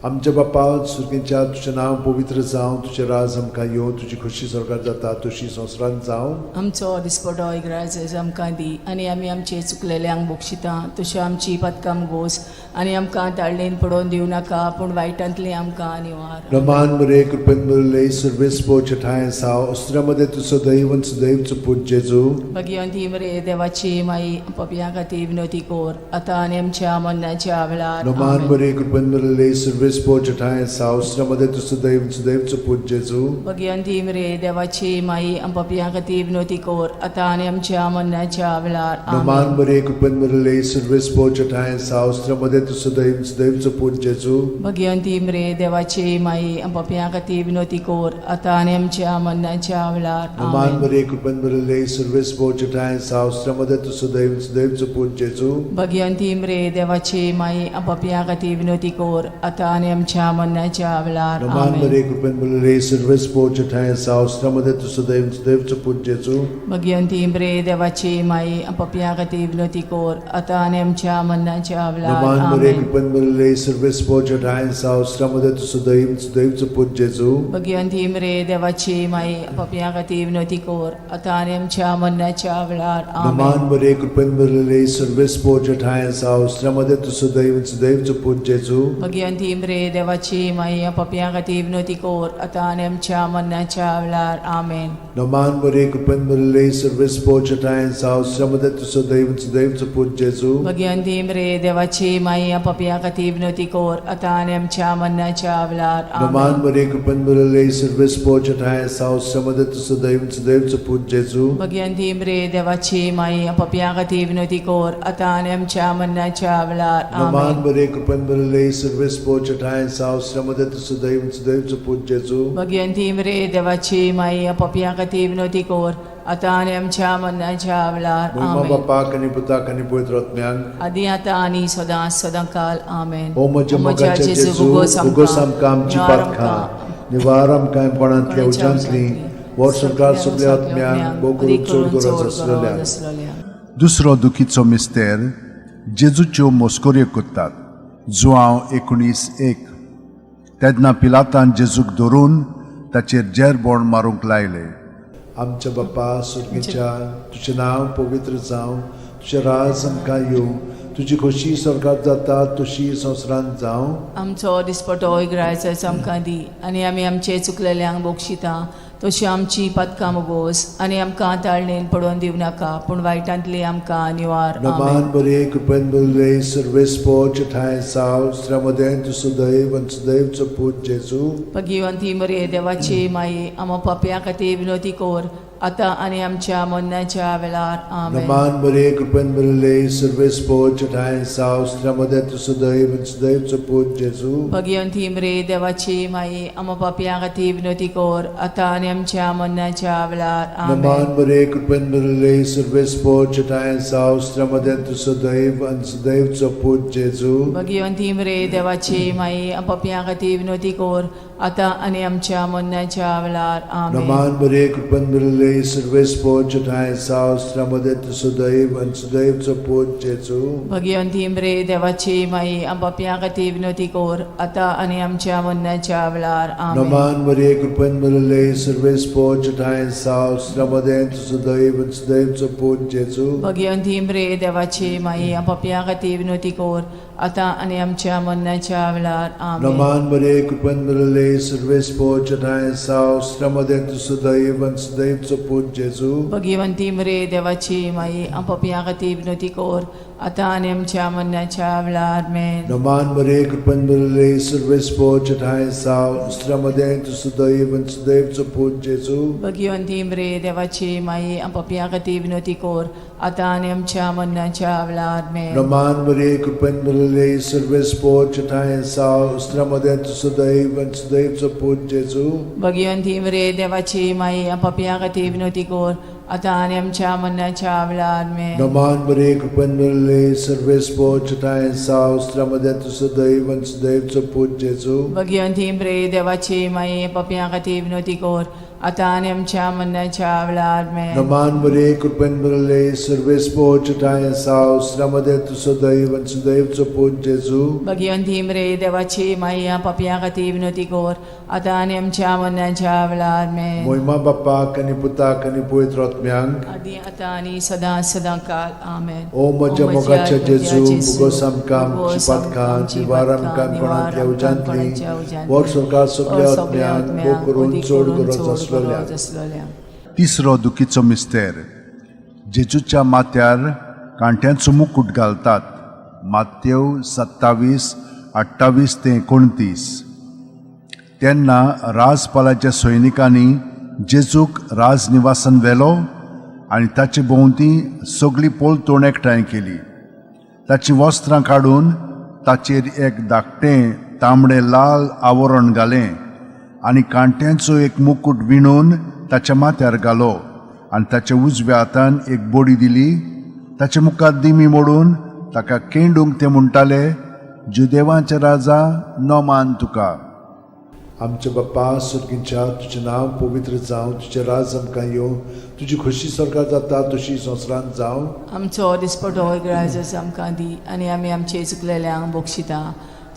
[SPEAKER 1] आमच्या बापा सुर्गीच्या तुजें नांव पवित्र जावं, तुजें राज आमकां येवं, तुजी खोशी स्वर्गात जाता तशी संवसारांत जावं.
[SPEAKER 2] आमचो दिसपटो इग्राज आमकां दी आनी आमी आमचे चुकलेल्यांक बक्षिता तश्यो आमची पदकां गोस आनी आमकां ताळणेन पडोवन दिवं नाका पूण वायटांतली आमकां निवार.
[SPEAKER 1] रमान मरे कृपेन भरिल्ले, सर्वेस्पो ठांय साव, अस्त्रा तूं सदैव आनी सदैवचो पूत जेजू.
[SPEAKER 2] भगिवंती मरे देवाची माई, पपया खातीर विनोती कोर आतां आनी आमच्या मरणाच्या वेळार.
[SPEAKER 1] रमान
[SPEAKER 2] आमेन.
[SPEAKER 1] मरे कृपेन भरिल्ले, सर्वेस्पो ठांय साव, अस्त्रा तूं सदैव आनी सदैवचो पूत जेजू.
[SPEAKER 2] भगिवंती मरे देवाची माई, पपया खातीर विनोती कोर आतां आनी आमच्या मरणाच्या वेळार.
[SPEAKER 1] रमान
[SPEAKER 2] आमेन.
[SPEAKER 1] मरे कृपेन भरिल्ले, सर्वेस्पो ठांय साव, अस्त्रा तूं सदैव आनी सदैवचो पूत जेजू.
[SPEAKER 2] भगिवंती मरे देवाची माई, पपया खातीर विनोती कोर आतां आनी आमच्या मरणाच्या वेळार.
[SPEAKER 1] रमान
[SPEAKER 2] आमेन.
[SPEAKER 1] मरे कृपेन भरिल्ले, सर्वेस्पो ठांय साव, अस्त्रा तूं सदैव आनी सदैवचो पूत जेजू.
[SPEAKER 2] भगिवंती मरे देवाची माई, पपया खातीर विनोती कोर आतां आनी आमच्या मरणाच्या वेळार.
[SPEAKER 1] रमान
[SPEAKER 2] आमेन.
[SPEAKER 1] मरे कृपेन भरिल्ले, सर्वेस्पो ठांय साव, अस्त्रा तूं सदैव आनी सदैवचो पूत जेजू.
[SPEAKER 2] भगिवंती मरे देवाची माई, पपया खातीर विनोती कोर आतां आनी आमच्या मरणाच्या वेळार.
[SPEAKER 1] रमान मरे
[SPEAKER 2] आमेन.
[SPEAKER 1] कृपेन भरिल्ले, सर्वेस्पो ठांय साव, अस्त्रा तूं सदैव आनी सदैवचो पूत जेजू.
[SPEAKER 2] भगिवंती मरे देवाची माई, पपया खातीर विनोती कोर आतां आनी आमच्या मरणाच्या वेळार.
[SPEAKER 1] रमान
[SPEAKER 2] आमेन.
[SPEAKER 1] मरे कृपेन भरिल्ले, सर्वेस्पो ठांय साव, अस्त्रा तूं सदैव आनी सदैवचो पूत जेजू.
[SPEAKER 2] भगिवंती मरे देवाची माई, पपया खातीर विनोती कोर आतां आनी आमच्या मरणाच्या वेळार. आमेन.
[SPEAKER 1] रमान मरे कृपेन भरिल्ले, सर्वेस्पो ठांय साव, अस्त्रा तूं सदैव आनी सदैवचो पूत जेजू.
[SPEAKER 2] भगिवंती मरे देवाची माई, पपया खातीर विनोती कोर आतां आनी आमच्या मरणाच्या वेळार.
[SPEAKER 1] रमान
[SPEAKER 2] आमेन.
[SPEAKER 1] मरे कृपेन भरिल्ले, सर्वेस्पो ठांय साव, अस्त्रा तूं सदैव आनी सदैवचो पूत जेजू.
[SPEAKER 2] भगिवंती मरे देवाची माई, पपया खातीर विनोती कोर आतां आनी आमच्या मरणाच्या वेळार.
[SPEAKER 1] रमान
[SPEAKER 2] आमेन.
[SPEAKER 1] मरे कृपेन भरिल्ले, सर्वेस्पो ठांय साव, अस्त्रा तूं सदैव आनी सदैवचो पूत जेजू.
[SPEAKER 2] भगिवंती मरे देवाची माई, पपया खातीर विनोती कोर आतां आनी आमच्या मरणाच्या वेळार.
[SPEAKER 1] महिमा
[SPEAKER 2] आमेन.
[SPEAKER 1] बापाक आनी पुताक आनी पवित्र आत्म्याक.
[SPEAKER 2] आदी आतां आनी सदां सदां काल. आमेन.
[SPEAKER 1] ओ म्हज्या मोगाच्या जेजू, उगोस आमकां आमची पातकां, निवार आमकां कोणांतल्या उज्यांतली, वर्सभर सगल्या आत्म्यांक भोव करून चड गरज आसलेल्या.
[SPEAKER 3] दुसरो दुखीचो मिस्तेर जेजूच्यो मोस्कोऱ्यो करतात, जुआंव 19:1. तेन्ना पिलातान जेजूक धरून ताचेर जेरबोण मारूंक लायले.
[SPEAKER 1] आमच्या बापा सुर्गीच्या, तुजें नांव पवित्र जावं, तुजें राज आमकां येवं, तुजी खोशी स्वर्गात जाता तशी संवसारांत जावं.
[SPEAKER 2] आमचो दिसपटो इग्रायचो आमकां दी आनी आमी आमचे चुकलेल्यांक बक्षिता तशी आमची पदकां मोगोस आनी आमकां ताळणेन पडोवन दिवं नाका पूण वायटांतली आमकां निवार.
[SPEAKER 1] नमान
[SPEAKER 2] आमेन.
[SPEAKER 1] बरे कृपेन भरिल्ले, सर्वेस्पो ठांय साव, स्त्र्यामदें तूं सदैव आनी सदैवचो पूत जेजू.
[SPEAKER 2] भगिवंती मरे देवाची माई, आमा पापया खातीर विनोती कोर आतां आनी आमच्या मरणाच्या वेळार. आमेन.
[SPEAKER 1] नमान बरे कृपेन भरिल्ले, सर्वेस्पो ठांय साव, स्त्र्यामदें तूं सदैव आनी सदैवचो पूत जेजू.
[SPEAKER 2] भगिवंती मरे देवाची माई, आमा पापया खातीर विनोती कोर आतां आनी आमच्या मरणाच्या वेळार.
[SPEAKER 1] नमान
[SPEAKER 2] आमेन.
[SPEAKER 1] बरे कृपेन भरिल्ले, सर्वेस्पो ठांय साव, स्त्र्यामदें तूं सदैव आनी सदैवचो पूत जेजू.
[SPEAKER 2] भगिवंती मरे देवाची माई, पापया खातीर विनोती कोर आतां आनी आमच्या मरणाच्या वेळार. आमेन.
[SPEAKER 1] नमान बरे कृपेन भरिल्ले, सर्वेस्पो ठांय साव, स्त्र्यामदें तूं सदैव आनी सदैवचो पूत जेजू.
[SPEAKER 2] भगिवंती मरे देवाची माई, पापया खातीर विनोती कोर आतां आनी आमच्या मरणाच्या वेळार. आमेन.
[SPEAKER 1] नमान मरे कृपेन भरिल्ले, सर्वेस्पो ठांय साव, स्त्र्यामदें तूं सदैव आनी सदैवचो पूत जेजू.
[SPEAKER 2] भगिवंती मरे देवाची माई, पापया खातीर विनोती कोर आतां आनी आमच्या मरणाच्या वेळार. आमेन.
[SPEAKER 1] नमान मरे कृपेन भरिल्ले, सर्वेस्पो ठांय साव, स्त्र्यामदें तूं सदैव आनी सदैवचो पूत जेजू.
[SPEAKER 2] भगिवंती मरे देवाची माई, पापया खातीर विनोती कोर आतां आनी आमच्या मरणाच्या वेळार. आमेन.
[SPEAKER 1] नमान मरे कृपेन भरिल्ले, सर्वेस्पो ठांय साव, स्त्र्यामदें तूं सदैव आनी सदैवचो पूत जेजू.
[SPEAKER 2] भगिवंती मरे देवाची माई, पापया खातीर विनोती कोर आतां आनी आमच्या मरणाच्या वेळार. आमेन.
[SPEAKER 1] नमान मरे कृपेन भरिल्ले, सर्वेस्पो ठांय साव, स्त्र्यामदें तूं सदैव आनी सदैवचो पूत जेजू.
[SPEAKER 2] भगिवंती मरे देवाची माई, पापया खातीर विनोती कोर आतां आनी आमच्या मरणाच्या वेळार. आमेन.
[SPEAKER 1] नमान मरे कृपेन भरिल्ले, सर्वेस्पो ठांय साव, स्त्र्यामदें तूं सदैव आनी सदैवचो पूत जेजू.
[SPEAKER 2] भगिवंती मरे देवाची माई, पापया खातीर विनोती कोर आतां आनी आमच्या मरणाच्या वेळार आमेन.
[SPEAKER 1] नमान मरे कृपेन भरले सर्वेस्पोच ठांय साव श्रमदे तूं सदैव आनी सुदैवचो पूत जेजू.
[SPEAKER 2] भगिवंती मरे देवाची माई, पापयां खातीर विनवती कर, आतां आनी आमच्या मरणाच्या वेळार आमेन.
[SPEAKER 1] मोहिमा बाप्पाक आनी पुताक आनी पवित्र आत्म्यांक.
[SPEAKER 2] आदी आतां आनी सदां सदां काल आमेन.
[SPEAKER 1] ओ म्हज्या मोगाच्या जेजू, मुगोस आमकां आमची पातकां निवार आमकां कोणांतल्या उज्यांतली, वर सरकार सगल्या आत्म्यांक, भोग करून चड गरज आसलेल्या.
[SPEAKER 2] आसलोल्या.
[SPEAKER 3] तिसरो दुखीचो मिस्तेर, जेजूच्या माथ्यार कांट्यांचो मुकूट घालतात. मातेव 27 28 ते 29. तेन्ना राजपालाच्या सैनिकांनी जेजूक राजनिवासान व्हेलो आनी ताचे भोंवती सगळी पलतोण एकठांय केली. ताचीं वस्त्रां काडून ताचेर एक धाकटें तांबडें लाल आवरण घालें आनी कांट्यांचो एक मुकूट विणून ताच्या माथ्यार घालो आनी ताच्या उजव्या हातान एक बडी दिली. ताचे मुखार दिमी मोडून ताका केंडूंक ते म्हणटाले, जुदेवांचे राजा, नमान तुका.
[SPEAKER 1] आमच्या बाप्पा सुर्गींच्या, तुजें नांव पवित्र जावं, तुजें राज आमकां येवं, तुजी खोशी सरकार जाता तशी संवसारांत जावं.
[SPEAKER 2] आमचो दिसपटो ग्राजस आमकां दी आनी आमी आमचे चुकलेल्यांक बक्षिता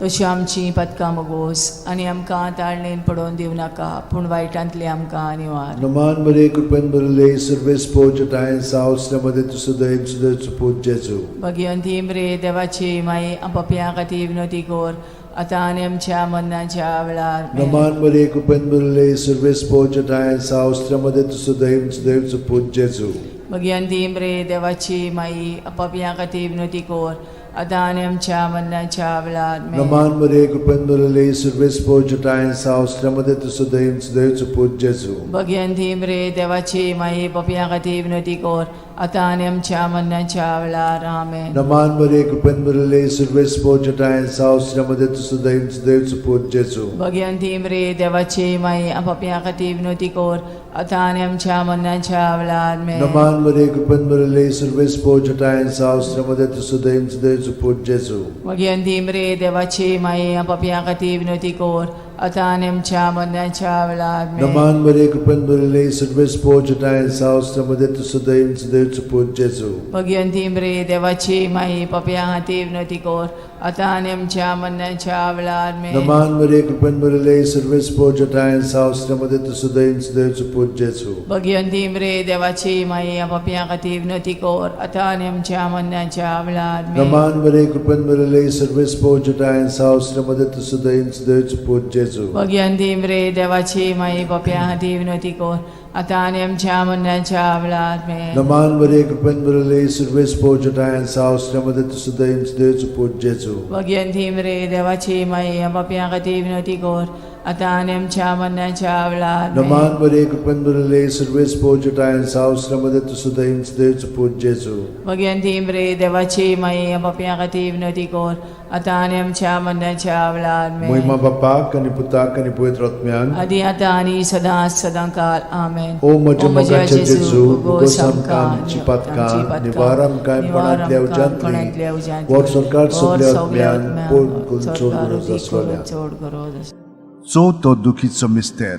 [SPEAKER 2] तशी आमची पदकां मगोस आनी आमकां ताळणेन पडोवन दिवं नाका, पूण वायटांतली आमकां निवार.
[SPEAKER 1] नमान मरे कृपेन भरले सर्वेस्पोच ठांय साव मध्ये तूं सदैव सुदैवचो पूत जेजू.
[SPEAKER 2] भगिवंती मरे देवाची माई, पापयां खातीर विनवती कर, आतां आनी आमच्या मरणाच्या वेळार आमेन.
[SPEAKER 1] नमान मरे कृपेन भरले सर्वेस्पोच ठांय साव मध्ये तूं सदैव सुदैवचो पूत जेजू.
[SPEAKER 2] भगिवंती मरे देवाची माई, पापयां खातीर विनवती कर, आतां आनी आमच्या मरणाच्या वेळार आमेन.
[SPEAKER 1] नमान मरे कृपेन भरले सर्वेस्पोच ठांय साव मध्ये तूं सदैव सुदैवचो पूत जेजू.
[SPEAKER 2] भगिवंती मरे देवाची माई, पापयां खातीर विनवती कर, आतां आनी आमच्या मरणाच्या वेळार आमेन.
[SPEAKER 1] नमान मरे कृपेन भरले सर्वेस्पोच ठांय साव मध्ये तूं सदैव सुदैवचो पूत जेजू.
[SPEAKER 2] भगिवंती मरे देवाची माई, पापयां खातीर विनवती कर, आतां आनी आमच्या मरणाच्या वेळार आमेन.
[SPEAKER 1] नमान मरे कृपेन भरले सर्वेस्पोच ठांय साव मध्ये तूं सदैव सुदैवचो पूत जेजू.
[SPEAKER 2] भगिवंती मरे देवाची माई, पापयां खातीर विनवती कर, आतां आनी आमच्या मरणाच्या वेळार आमेन.
[SPEAKER 1] नमान मरे कृपेन भरले सर्वेस्पोच ठांय साव मध्ये तूं सदैव सुदैवचो पूत जेजू.
[SPEAKER 2] भगिवंती मरे देवाची माई, पापयां खातीर विनवती कर, आतां आनी आमच्या मरणाच्या वेळार आमेन.
[SPEAKER 1] नमान मरे कृपेन भरले सर्वेस्पोच ठांय साव मध्ये तूं सदैव सुदैवचो पूत जेजू.
[SPEAKER 2] भगिवंती मरे देवाची माई, पापयां खातीर विनवती कर, आतां आनी आमच्या मरणाच्या वेळार आमेन.
[SPEAKER 1] नमान मरे कृपेन भरले सर्वेस्पोच ठांय साव मध्ये तूं सदैव सुदैवचो पूत जेजू.
[SPEAKER 2] भगिवंती मरे देवाची माई, पापयां खातीर विनवती कर, आतां आनी आमच्या मरणाच्या वेळार आमेन.
[SPEAKER 1] नमान मरे कृपेन भरले सर्वेस्पोच ठांय साव मध्ये तूं सदैव सुदैवचो पूत जेजू.
[SPEAKER 2] भगिवंती मरे देवाची माई, पापयां खातीर विनवती कर, आतां आनी आमच्या मरणाच्या वेळार आमेन.
[SPEAKER 1] नमान मरे कृपेन भरले सर्वेस्पोच ठांय साव मध्ये तूं सदैव सुदैवचो पूत जेजू.
[SPEAKER 2] भगिवंती मरे देवाची माई, पापयां खातीर विनवती कर, आतां आनी आमच्या मरणाच्या वेळार आमेन.
[SPEAKER 1] मोहिमा बाप्पाक आनी पुताक आनी पवित्र आत्म्याक.
[SPEAKER 2] आदी आतां आनी सदां सदां काल आमेन.
[SPEAKER 1] ओ म्हज्या मोगाच्या जेजू, मुगोस आमकां आमची पातकां निवार आमकां कोणांतल्या उज्यांतली, वर सरकार सगल्या आत्म्यांक, पोट करून चड गरज आसलेल्या.
[SPEAKER 2] चड गरज आसलेल्या.
[SPEAKER 3] चवथो दुखीचो मिस्तेर,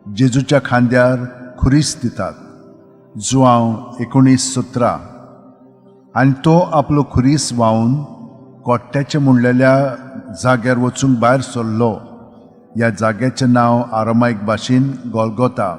[SPEAKER 3] जेजूच्या खांद्यार खुरीस दितात. जुआंव 19:17. आनी तो आपलो खुरीस व्हांवन कोट्ट्याचे म्हणलेल्या जाग्यार वचूंक भायर सरलो. ह्या जाग्याचें नांव आरामायक भाशेन गोलगोता.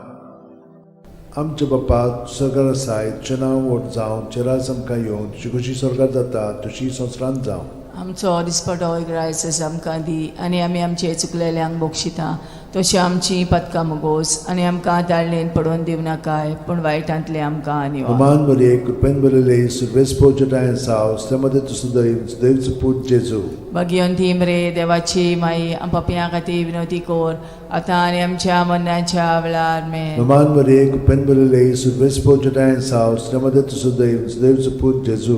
[SPEAKER 1] आमच्या बाप्पा सरकार आसाय, तुजें नांव व्हड जावं, तुजें राज आमकां येवं, तुजी खोशी सरकार जाता तशी संवसारांत जावं.
[SPEAKER 2] आमचो दिसपटो ग्रायस आमकां दी आनी आमी आमचे चुकलेल्यांक बक्षिता तशी आमची पदकां मुगोस आनी आमकां ताळणेन पडोवन दिवं नाकाय, पूण वायटांतले आमकां निवार.
[SPEAKER 1] नमान मरिये कृपेन भरिल्ले सर्वेस्पोर ठांय साव मध्ये तूं सदैव सदैवचो पूत जेजू.
[SPEAKER 2] भगिवंती मरे देवाची माई, पापयां खातीर विनवती कर, आतां आनी आमच्या मरणाच्या वेळार आमेन.
[SPEAKER 1] नमान मरिये कृपेन भरिल्ले सर्वेस्पोर ठांय साव मध्ये तूं सदैव सदैवचो पूत जेजू.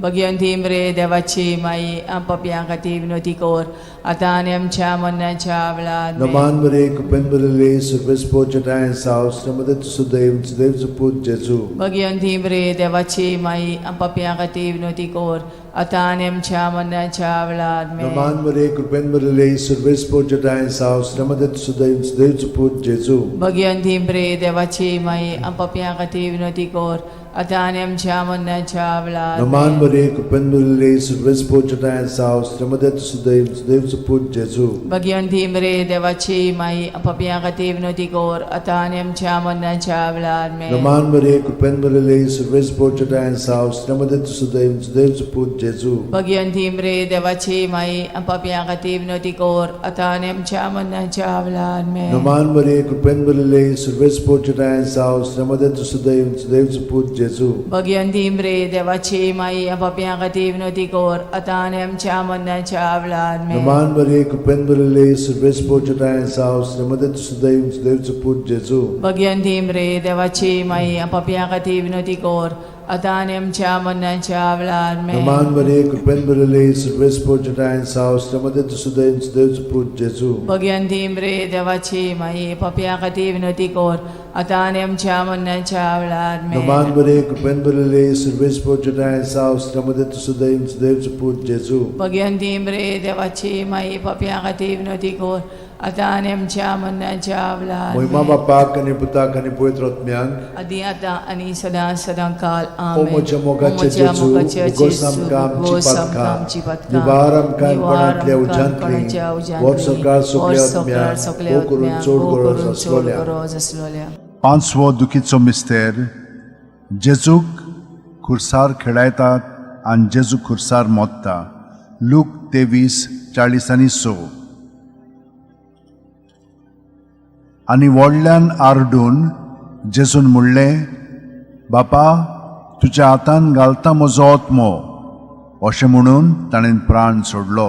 [SPEAKER 2] भगवंती मरे देवाची माई आम पापयां खातीर विनवती कर आतां आनी आमच्या मरणाच्या वेळार आमेन.
[SPEAKER 1] नमान मरे कृपेन भरिल्ले सर्वेस्पोर चेटाय साव श्रीमती सुदैव सुदैवचो पूत जेजू.
[SPEAKER 2] भगवंती मरे देवाची माई आम पापयां खातीर विनवती कर आतां आनी आमच्या मरणाच्या वेळार आमेन.
[SPEAKER 1] नमान मरे कृपेन भरिल्ले सर्वेस्पोर चेटाय साव श्रीमती सुदैव सुदैवचो पूत जेजू.
[SPEAKER 2] भगवंती मरे देवाची माई आम पापयां खातीर विनवती कर आतां आनी आमच्या मरणाच्या वेळार
[SPEAKER 1] नमान
[SPEAKER 2] आमेन.
[SPEAKER 1] मरे कृपेन भरिल्ले सर्वेस्पोर चेटाय साव श्रीमती सुदैव सुदैवचो पूत जेजू.
[SPEAKER 2] भगवंती मरे देवाची माई आम पापयां खातीर विनवती कर आतां आनी आमच्या मरणाच्या वेळार आमेन.
[SPEAKER 1] नमान मरे कृपेन भरिल्ले सर्वेस्पोर चेटाय साव श्रीमती सुदैव सुदैवचो पूत जेजू.
[SPEAKER 2] भगवंती मरे देवाची माई आम पापयां खातीर विनवती कर आतां आनी आमच्या मरणाच्या वेळार आमेन.
[SPEAKER 1] नमान मरे कृपेन भरिल्ले सर्वेस्पोर चेटाय साव श्रीमती सुदैव सुदैवचो पूत जेजू.
[SPEAKER 2] भगवंती मरे देवाची माई आम पापयां खातीर विनवती कर आतां आनी आमच्या मरणाच्या वेळार आमेन.
[SPEAKER 1] नमान मरे कृपेन भरिल्ले सर्वेस्पोर चेटाय साव श्रीमती सुदैव सुदैवचो पूत जेजू.
[SPEAKER 2] भगवंती मरे देवाची माई आम पापयां खातीर विनवती कर आतां आनी आमच्या मरणाच्या वेळार आमेन.
[SPEAKER 1] नमान मरे कृपेन भरिल्ले सर्वेस्पोर चेटाय साव श्रीमती सुदैव सुदैवचो पूत जेजू.
[SPEAKER 2] भगवंती मरे देवाची माई पापयां खातीर विनवती कर आतां आनी आमच्या मरणाच्या वेळार आमेन.
[SPEAKER 1] नमान मरे कृपेन भरिल्ले सर्वेस्पोर चेटाय साव श्रीमती सुदैव सुदैवचो पूत जेजू.
[SPEAKER 2] भगवंती मरे देवाची माई पापयां खातीर विनवती कर आतां आनी आमच्या मरणाच्या वेळार
[SPEAKER 1] मोहिमा
[SPEAKER 2] आमेन.
[SPEAKER 1] बापाक आनी पुताक आनी पवित्र आत्म्याक.
[SPEAKER 2] आदी आतां आनी सदां सदां काल
[SPEAKER 1] ओ
[SPEAKER 2] आमेन.
[SPEAKER 1] म्हज्या मोगाचे
[SPEAKER 2] ओ म्हज्या
[SPEAKER 1] जेजू,
[SPEAKER 2] मोगाचे
[SPEAKER 1] उगोस
[SPEAKER 2] जेजू,
[SPEAKER 1] आमकां आमची
[SPEAKER 2] उगोस आमकां
[SPEAKER 1] पातकां,
[SPEAKER 2] आमची पातकां,
[SPEAKER 1] निवार आमकां
[SPEAKER 2] निवार
[SPEAKER 1] कोणांतल्या
[SPEAKER 2] आमकां
[SPEAKER 1] उज्यांतली,
[SPEAKER 2] कोणाच्या उज्यांतली,
[SPEAKER 1] व्हड सरकार सगल्या
[SPEAKER 2] व्हड सरकार
[SPEAKER 1] आत्म्यांक,
[SPEAKER 2] सगल्या
[SPEAKER 1] भोव करून
[SPEAKER 2] आत्म्यांक,
[SPEAKER 1] चड
[SPEAKER 2] भोव
[SPEAKER 1] गरज
[SPEAKER 2] करून चड
[SPEAKER 1] आसलोल्या.
[SPEAKER 2] गरज आसलोल्या.
[SPEAKER 3] पांचवो दुखीचो मिस्तेर जेजूक खुर्सार खेळायतात आनी जेजू खुर्सार मोत्ता. लूक 23:46. आनी व्हडल्यान आरडून जेजून म्हणलें, बापा तुज्या हातान घालता म्हजो आत्मो. अशें म्हणून ताणें प्राण सोडलो.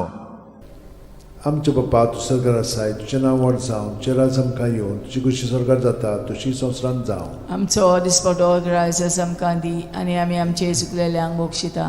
[SPEAKER 1] आमचे बापा तूं सरकार आसाय, तुजें नांव व्हड जावं, तुजें राज आमकां येवन, तुजी खुशी सरकार जाता तशी संवसारांत जावं.
[SPEAKER 2] आमचो दिसपटो ग्रायस आमकां दी आनी आमी आमचे चुकलेल्यांक बक्षिता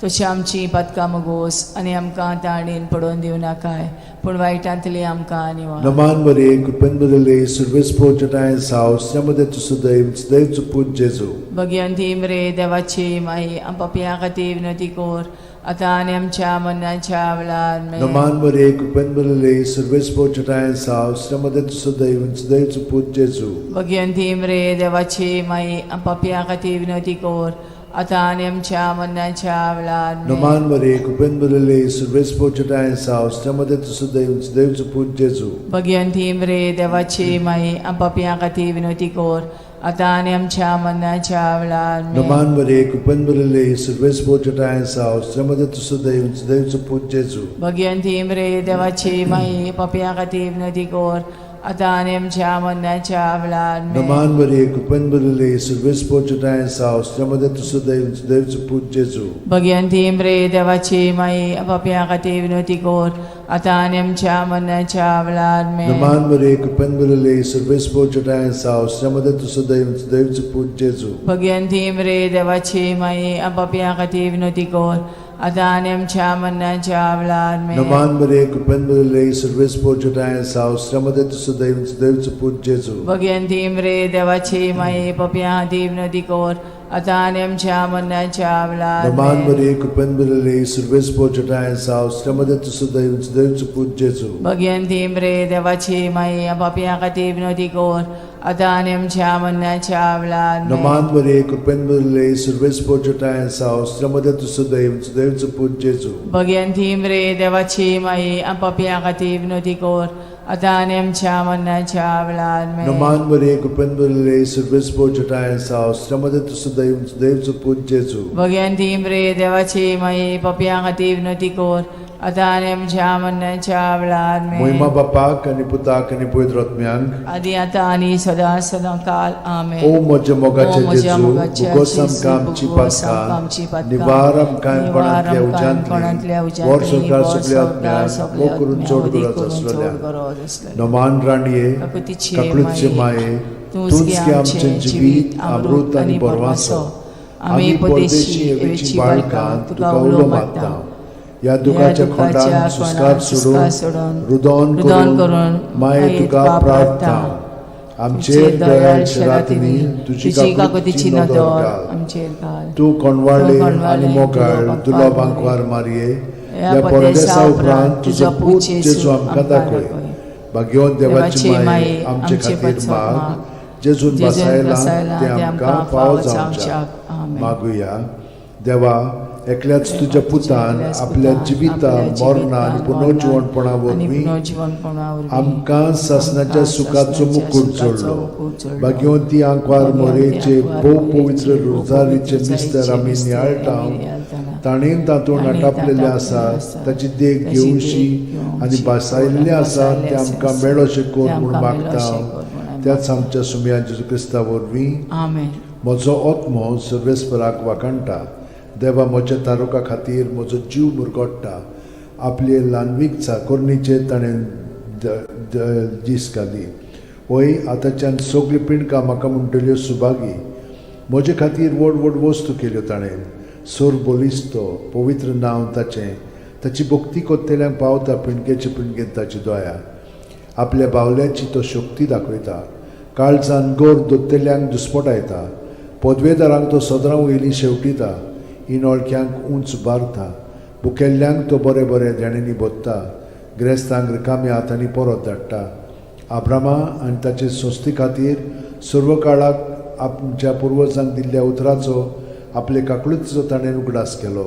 [SPEAKER 2] तशी आमची पातकां मगोस आनी आमकां ताणेन पडोवन दिवं नाकाय पूण वायटांतली आमकां निवार.
[SPEAKER 1] नमान मरे कृपेन भरिल्ले सर्वेस्पोर चेटाय साव श्रीमती सुदैव सुदैवचो पूत जेजू.
[SPEAKER 2] भगवंती मरे देवाची माई आम पापयां खातीर विनवती कर आतां आनी आमच्या मरणाच्या वेळार आमेन.
[SPEAKER 1] नमान मरे कृपेन भरिल्ले सर्वेस्पोर चेटाय साव श्रीमती सुदैव सुदैवचो पूत जेजू.
[SPEAKER 2] भगवंती मरे देवाची माई आम पापयां खातीर विनवती कर आतां आनी आमच्या मरणाच्या वेळार आमेन.
[SPEAKER 1] नमान मरे कृपेन भरिल्ले सर्वेस्पोर चेटाय साव श्रीमती सुदैव सुदैवचो पूत जेजू.
[SPEAKER 2] भगवंती मरे देवाची माई आम पापयां खातीर विनवती कर आतां आनी आमच्या मरणाच्या वेळार आमेन.
[SPEAKER 1] नमान मरे कृपेन भरिल्ले सर्वेस्पोर चेटाय साव श्रीमती सुदैव सुदैवचो पूत जेजू.
[SPEAKER 2] भगवंती मरे देवाची माई पापयां खातीर विनवती कर आतां आनी आमच्या मरणाच्या वेळार आमेन.
[SPEAKER 1] नमान मरे कृपेन भरिल्ले सर्वेस्पोर चेटाय साव श्रीमती सुदैव सुदैवचो पूत जेजू.
[SPEAKER 2] भगवंती मरे देवाची माई पापयां खातीर विनवती कर आतां आनी आमच्या मरणाच्या वेळार आमेन.
[SPEAKER 1] नमान मरे कृपेन भरिल्ले सर्वेस्पोर चेटाय साव श्रीमती सुदैव सुदैवचो पूत जेजू.
[SPEAKER 2] भगवंती मरे देवाची माई पापयां खातीर विनवती कर आतां आनी आमच्या मरणाच्या वेळार आमेन.
[SPEAKER 1] नमान मरे कृपेन भरिल्ले सर्वेस्पोर चेटाय साव श्रीमती सुदैव सुदैवचो पूत जेजू.
[SPEAKER 2] भगवंती मरे देवाची माई पापयां खातीर विनवती कर आतां आनी आमच्या मरणाच्या वेळार
[SPEAKER 1] नमान
[SPEAKER 2] आमेन.
[SPEAKER 1] मरे कृपेन भरिल्ले सर्वेस्पोर चेटाय साव श्रीमती सुदैव सुदैवचो पूत जेजू.
[SPEAKER 2] भगवंती मरे देवाची माई पापयां खातीर विनवती कर आतां आनी आमच्या मरणाच्या वेळार आमेन.
[SPEAKER 1] नमान मरे कृपेन भरिल्ले सर्वेस्पोर चेटाय साव श्रीमती सुदैव सुदैवचो पूत जेजू.
[SPEAKER 2] भगवंती मरे देवाची माई पापयां खातीर विनवती कर आतां आनी आमच्या मरणाच्या वेळार आमेन.
[SPEAKER 1] नमान मरे कृपेन भरिल्ले सर्वेस्पोर चेटाय साव श्रीमती सुदैव सुदैवचो पूत जेजू.
[SPEAKER 2] भगवंती मरे देवाची माई पापयां खातीर विनवती कर आतां आनी आमच्या मरणाच्या वेळार आमेन.
[SPEAKER 1] मोहिमा बापाक आनी पुताक आनी पवित्र आत्म्यांक.
[SPEAKER 2] आदी आतां आनी सदां सदां काल आमेन.
[SPEAKER 1] ओ म्हज्या मोगाचे
[SPEAKER 2] ओ म्हज्या
[SPEAKER 1] जेजू,
[SPEAKER 2] मोगाचे
[SPEAKER 1] उगोस
[SPEAKER 2] जेजू,
[SPEAKER 1] आमकां आमची
[SPEAKER 2] उगोस आमकां आमची
[SPEAKER 1] पातकां,
[SPEAKER 2] पातकां,
[SPEAKER 1] निवार आमकां
[SPEAKER 2] निवार
[SPEAKER 1] कोणांतल्या
[SPEAKER 2] आमकां कोणांतल्या
[SPEAKER 1] उज्यांतली,
[SPEAKER 2] उज्यांतली,
[SPEAKER 1] व्हड सरकार
[SPEAKER 2] व्हड
[SPEAKER 1] सगल्या
[SPEAKER 2] सरकार
[SPEAKER 1] आत्म्यांक,
[SPEAKER 2] सगल्या
[SPEAKER 1] भोव करून
[SPEAKER 2] आत्म्यांक,
[SPEAKER 1] चड
[SPEAKER 2] वदी
[SPEAKER 1] गरज
[SPEAKER 2] करून चड
[SPEAKER 1] आसलोल्या.
[SPEAKER 2] गरज आसलोल्या.
[SPEAKER 1] नमान राणये,
[SPEAKER 2] काकुतीचे
[SPEAKER 1] काकुळचे
[SPEAKER 2] माये,
[SPEAKER 1] माये,
[SPEAKER 2] तूंच
[SPEAKER 1] तूंच गे आमचें जिवीत, अमृत आनी बरवासो.
[SPEAKER 2] आमी परदेशी एवेची बाळकां तुका उलो मारता.
[SPEAKER 1] ह्या दुखाच्या खोंडान सुस्कार सोडून रुदोन करून माये तुका प्रार्थना. आमचेर दयाळ शरातिनी तुजी काकुतीची नदर घाल.
[SPEAKER 2] आमचेर घाल.
[SPEAKER 1] तूं कोणवाळे आनी मोगाळ दुलोबांकवार मारये, ह्या परदेसा उपरांत तुजो पूत जेजू आमकां दाखय. भाग्यवंत देवाची माये आमचे खातीर माग, जेजून बसायला तें आमकां फावो जावच्याक. मागुया. देवा, एकल्याच तुज्या पुतान आपल्या जिविता मरणा आनी पुनर्जिवणपणा वरवीं आमकां सासणाच्या सुखाचो मुकूट जोडलो. भाग्यवंती आंकवार मोरेचे भोव पवित्र रोजारीचे मिस्तर आमी नियाळटा, ताणें तातूंत आटापलेलें आसा ताची देख घेवशी आनी भासायल्लें आसा तें आमकां मेळोशें कर म्हूण मागता. त्याच आमच्या सुमया जेजू क्रिस्ता वरवीं.
[SPEAKER 2] आमेन.
[SPEAKER 1] म्हजो आत्मो सर्वेस्पराक वाखाणटा. देवा म्हज्या तारुका खातीर म्हजो जीव मुरगोट्टा. आपले ल्हानवीक चाकोरणीचेर ताणें दीस घाली. वय आतांच्यान सगळीं पिंडकां म्हाका म्हणटल्यो सुभागी. म्हजे खातीर व्हड व्हड वस्तू केल्यो ताणें. सोर बलिस्तो पवित्र नांव ताचें. ताची भक्ती कोत्तेल्यांक पावता पिंडकेचे पिंडकेन ताची दया. आपल्या बावल्याची तो शक्ती दाखयता. काळजान गोर दोत्तेल्यांक दुस्पटायता. पदवेदारांक तो सदरां वयली शेवटिता. इनोळख्यांक उंच बारता. भुकेल्ल्यांक तो बरें बरें देण्यांनी भोत्ता. ग्रेस्तांक रिकाम्या हातांनी परत धाडटा. आब्रामा आनी ताचे संस्थे खातीर सर्व काळाक आमच्या पुर्वजांक दिल्ल्या उतराचो आपले काकळुतीचो ताणें उगडास केलो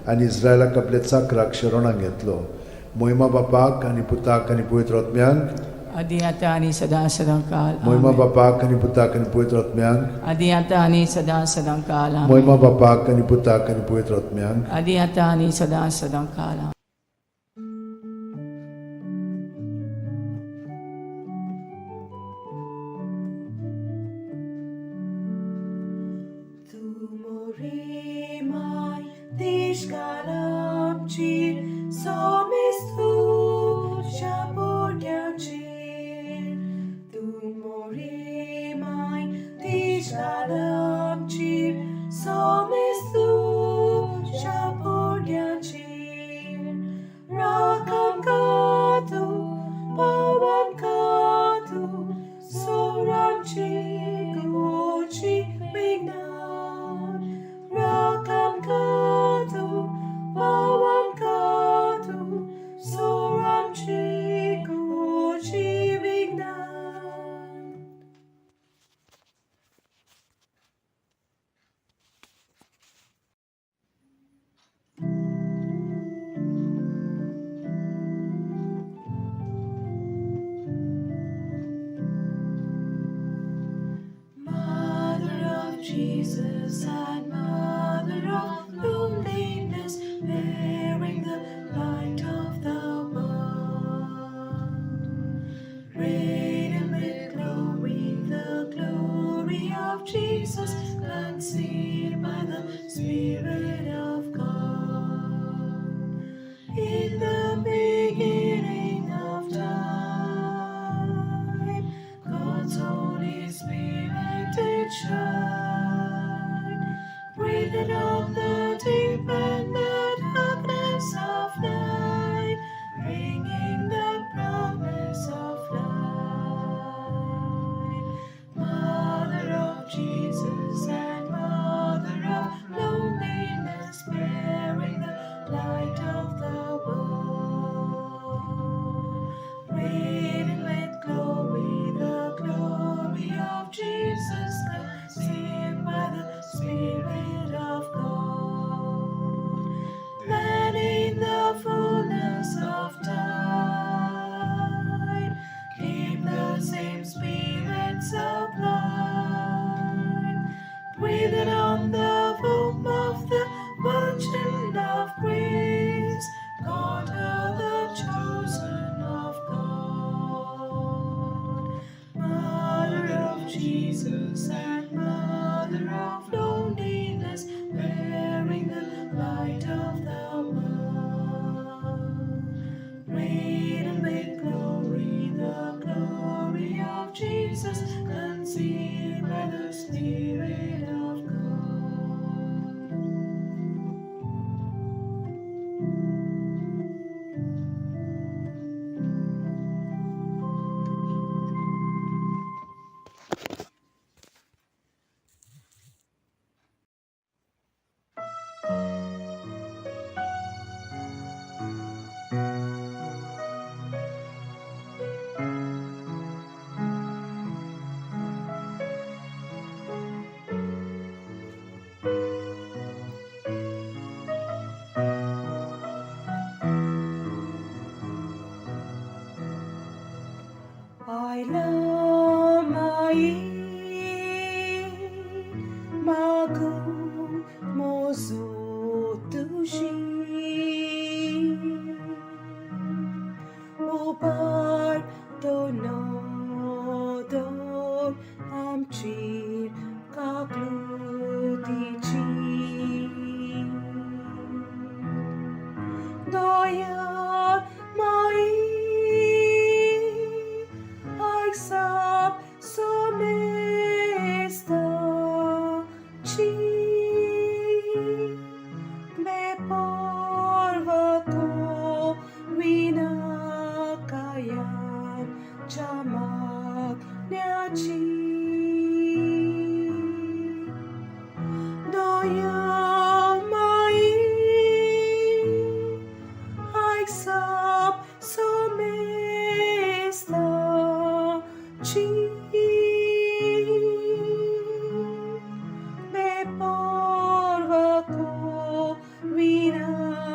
[SPEAKER 1] आनी इस्रायलाक आपल्या चाकराक शरणाक घेतलो. मोहिमा बापाक आनी पुताक आनी पवित्र आत्म्यांक.
[SPEAKER 2] आदी आतां आनी सदां सदां काल.
[SPEAKER 1] मोहिमा बापाक आनी पुताक आनी पवित्र आत्म्यांक.
[SPEAKER 2] आदी आतां आनी सदां सदां काल.
[SPEAKER 1] मोहिमा बापाक आनी पुताक आनी पवित्र आत्म्यांक.
[SPEAKER 2] आदी आतां आनी सदां सदां काल.
[SPEAKER 4] Tu morimai, tishkalamchir, somestu shaporyanchir. Tu morimai, tishkalamchir, somestu shaporyanchir. Rakam katu, pawan katu, soramchi gochi vignan. Rakam katu, pawan katu, soramchi gochi vignan. Mother of Jesus and Mother of loneliness, bearing the light of the world. Radiant with glory, the glory of Jesus, conceived by the Spirit of God. In the beginning of time, God's Holy Spirit did shine, breathed on the deep and the darkness of night, bringing the promise of light. Mother of Jesus and Mother of loneliness, bearing the light of the world. Radiant with glory, the glory of Jesus, conceived by the Spirit of God. Then in the fullness of time came the same Spirit sublime, breathed on the womb of the Virgin of Grace, God the chosen of God. Mother of Jesus and Mother of loneliness, bearing the light of the world. Radiant with glory, the glory of Jesus, conceived by the Spirit of God.
[SPEAKER 5] Doyan mai Ai sap somesta ci Me porva ko vinakayam chamak nyachi Doya mai Ai sap somesta ci Me porva ko vinakayam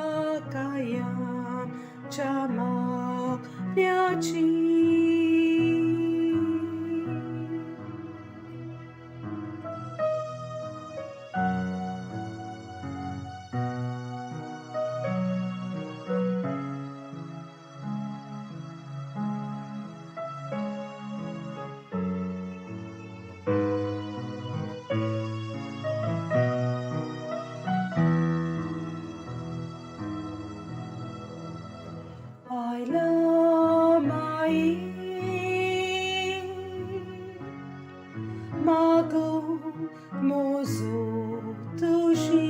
[SPEAKER 5] chamak nyachi. I love my Mago mozo tushi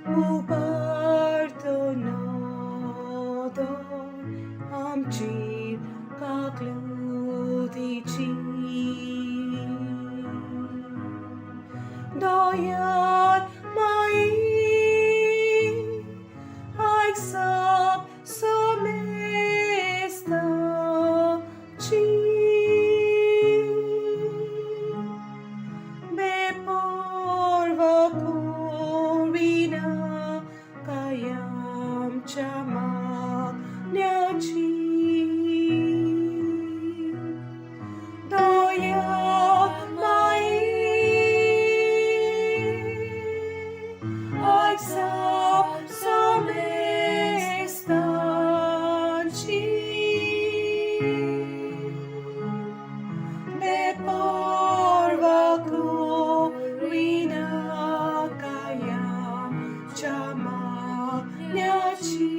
[SPEAKER 5] Uparto nodor amchi kakludichi Doyan mai Ai sap somesta ci Me porva corina kayam chamak nyachi Doya mai Ai sap somesta ci Me porva corina kayam chamak nyachi.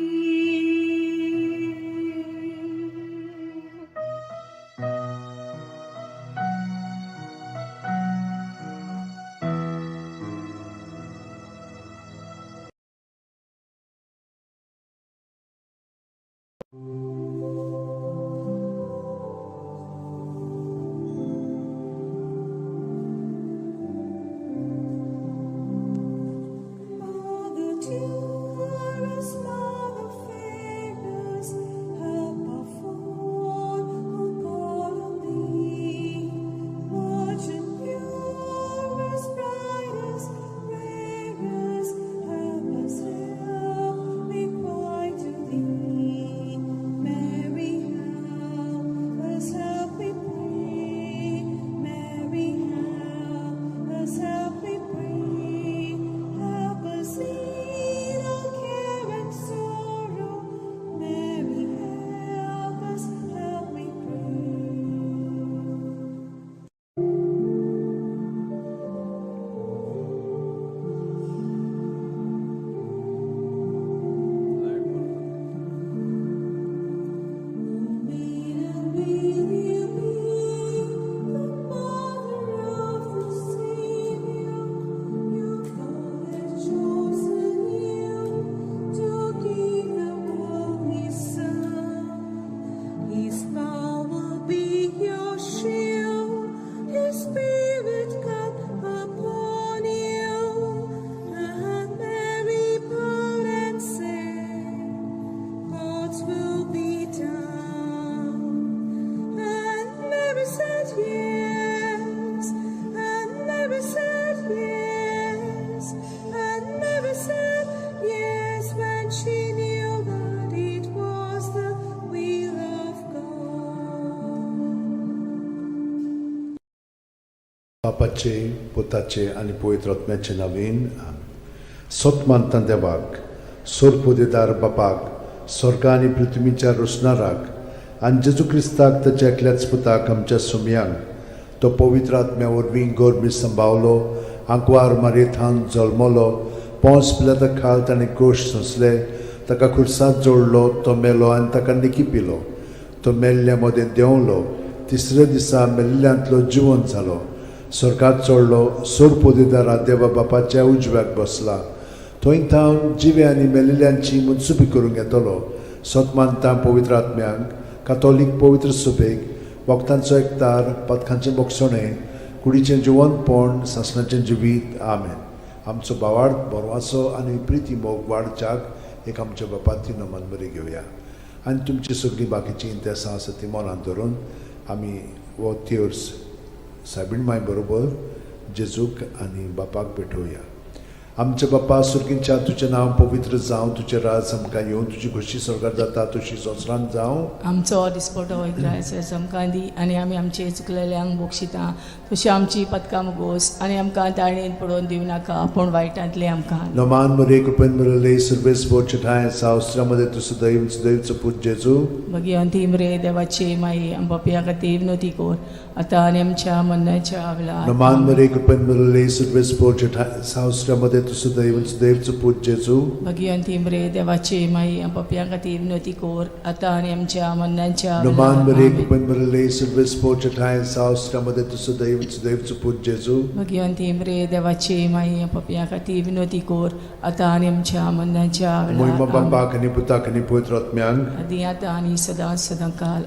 [SPEAKER 5] Mother dearest, mother fairest, help our all who call on thee. Virgin purest, brightest, rarest, help us, help, we cry to thee. Mary, help us, help we pray. Mary, help us, help we pray. Help us in our care and sorrow. Mary, help us, help we pray. Maiden, will you be the mother of the Savior? Your God has chosen you to give the world His Son. His power be your shield, His Spirit come upon you. And Mary bowed and said, God's will be done. And Mary said yes, and Mary said yes, and Mary said yes when she knew that it was the will of God.
[SPEAKER 1] बापाचे पुताचे आनी पवित्र आत्म्याचे नवीन सत मानता देवाक सोरपुदेदार बापाक स्वर्ग आनी पृथ्वीच्या रोसणाराक आनी जेजू क्रिस्ताक ताच्या एकल्याच पुताक आमच्या सुमयांक तो पवित्र आत्म्या वरवीं गोरबी संभावलो आंकवार मारयेथान जल्मलो पोंस पिलाता खाल ताणें कोश सोंसले, ताका खुर्सात जोडलो, तो मेलो आनी ताका निकी पिलो. तो मेल्ल्या मदें देंवलो, तिसऱ्या दिसा मेल्ल्यांतलो जिवंत जालो, स्वर्गात चडलो, सोर पोदेदारा देवा बापाच्या उजव्याक बसला. थंय थावन जिवे आनी मेलिल्ल्यांची मुनसुबी करूंक येतलो. सत मानता पवित्र आत्म्यांक, कातोलीक पवित्र सभेक, वखदांचो एकतार, पथकांचें बोगसणें, कुडीचें जिवंतपण, सासणाचें जिवीत. आमेन. आमचो भावार्थ, बरवासो आनी प्रिती मोग वाडच्याक एक आमच्या बापाती नमन बरी घेवया आनी तुमची सगळीं बाकीचीं इंतेसां आसा ती मनांत धरून आमी हो तेर्स सायबीण माय बरोबर जेजूक आनी बापाक भेटोवया. आमच्या बापा सुर्गींच्या, तुजें नांव पवित्र जावं, तुजें राज आमकां येवं, तुजी खोशी स्वर्गार जाता तशी संवसारांत जावं.
[SPEAKER 2] आमचो दिसपटो इग्रायस आमकां दी आनी आमी आमचे चुकलेल्यांक बक्षिता तशी आमची पदकां मुगोस आनी आमकां ताळणेन पडोवन दिवं नाका पूण वायटांतलें आमकां.
[SPEAKER 1] नमान मरे, कृपेन भरले, सर्वेस ठांय सावस्त्रामध्ये तूं सदैव सदैवचो पूत जेजू.
[SPEAKER 2] भगिवंती मरे देवाची माई, आमच्या खातीर विनवती कर आतां आनी आमच्या मरणाच्या वेळार.
[SPEAKER 1] नमान मरे, कृपेन भरले, सर्वेस ठांय सावस्त्रामध्ये तूं सदैव सदैवचो पूत जेजू.
[SPEAKER 2] भगिवंती मरे देवाची माई, आमच्या खातीर विनवती कर आतां आनी आमच्या मरणाच्या
[SPEAKER 1] नमान
[SPEAKER 2] वेळार.
[SPEAKER 1] मरे,
[SPEAKER 2] आमेन.
[SPEAKER 1] कृपेन भरले, सर्वेस ठांय सावस्त्रामध्ये तूं सदैव सदैवचो पूत जेजू.
[SPEAKER 2] भगिवंती मरे देवाची माई, आमच्या खातीर विनवती कर आतां आनी आमच्या मरणाच्या
[SPEAKER 1] मोहिमा
[SPEAKER 2] वेळार. आमेन.
[SPEAKER 1] बापाक आनी पुताक आनी पवित्र आत्म्यांक.
[SPEAKER 2] आदी आतां आनी सदां सदां काल.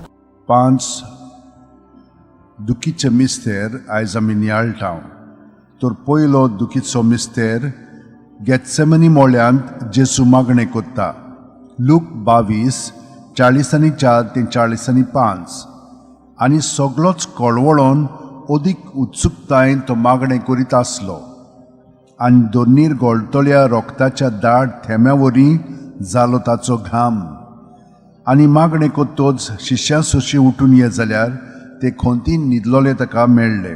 [SPEAKER 3] पांच दुखीचे मिस्तेर आयज आमी नियाळटा. तर पयलो दुखीचो मिस्तेर, गेत्सेमनी मोळ्यांत जेसू मागणें कोत्ता. लूक 22, 44 ते 45. आनी सगलोच कळवळोन अदीक उत्सुकतायेन तो मागणें करीत आसलो आनी दोनीर गोळटल्या रोगताच्या दाट थेंब्या वरी जालो ताचो घाम. आनी मागणें कोत्तोच शिश्यां सोशी उठून ये जाल्यार ते खोंतीन न्हिदलोले ताका मेळ्ळे.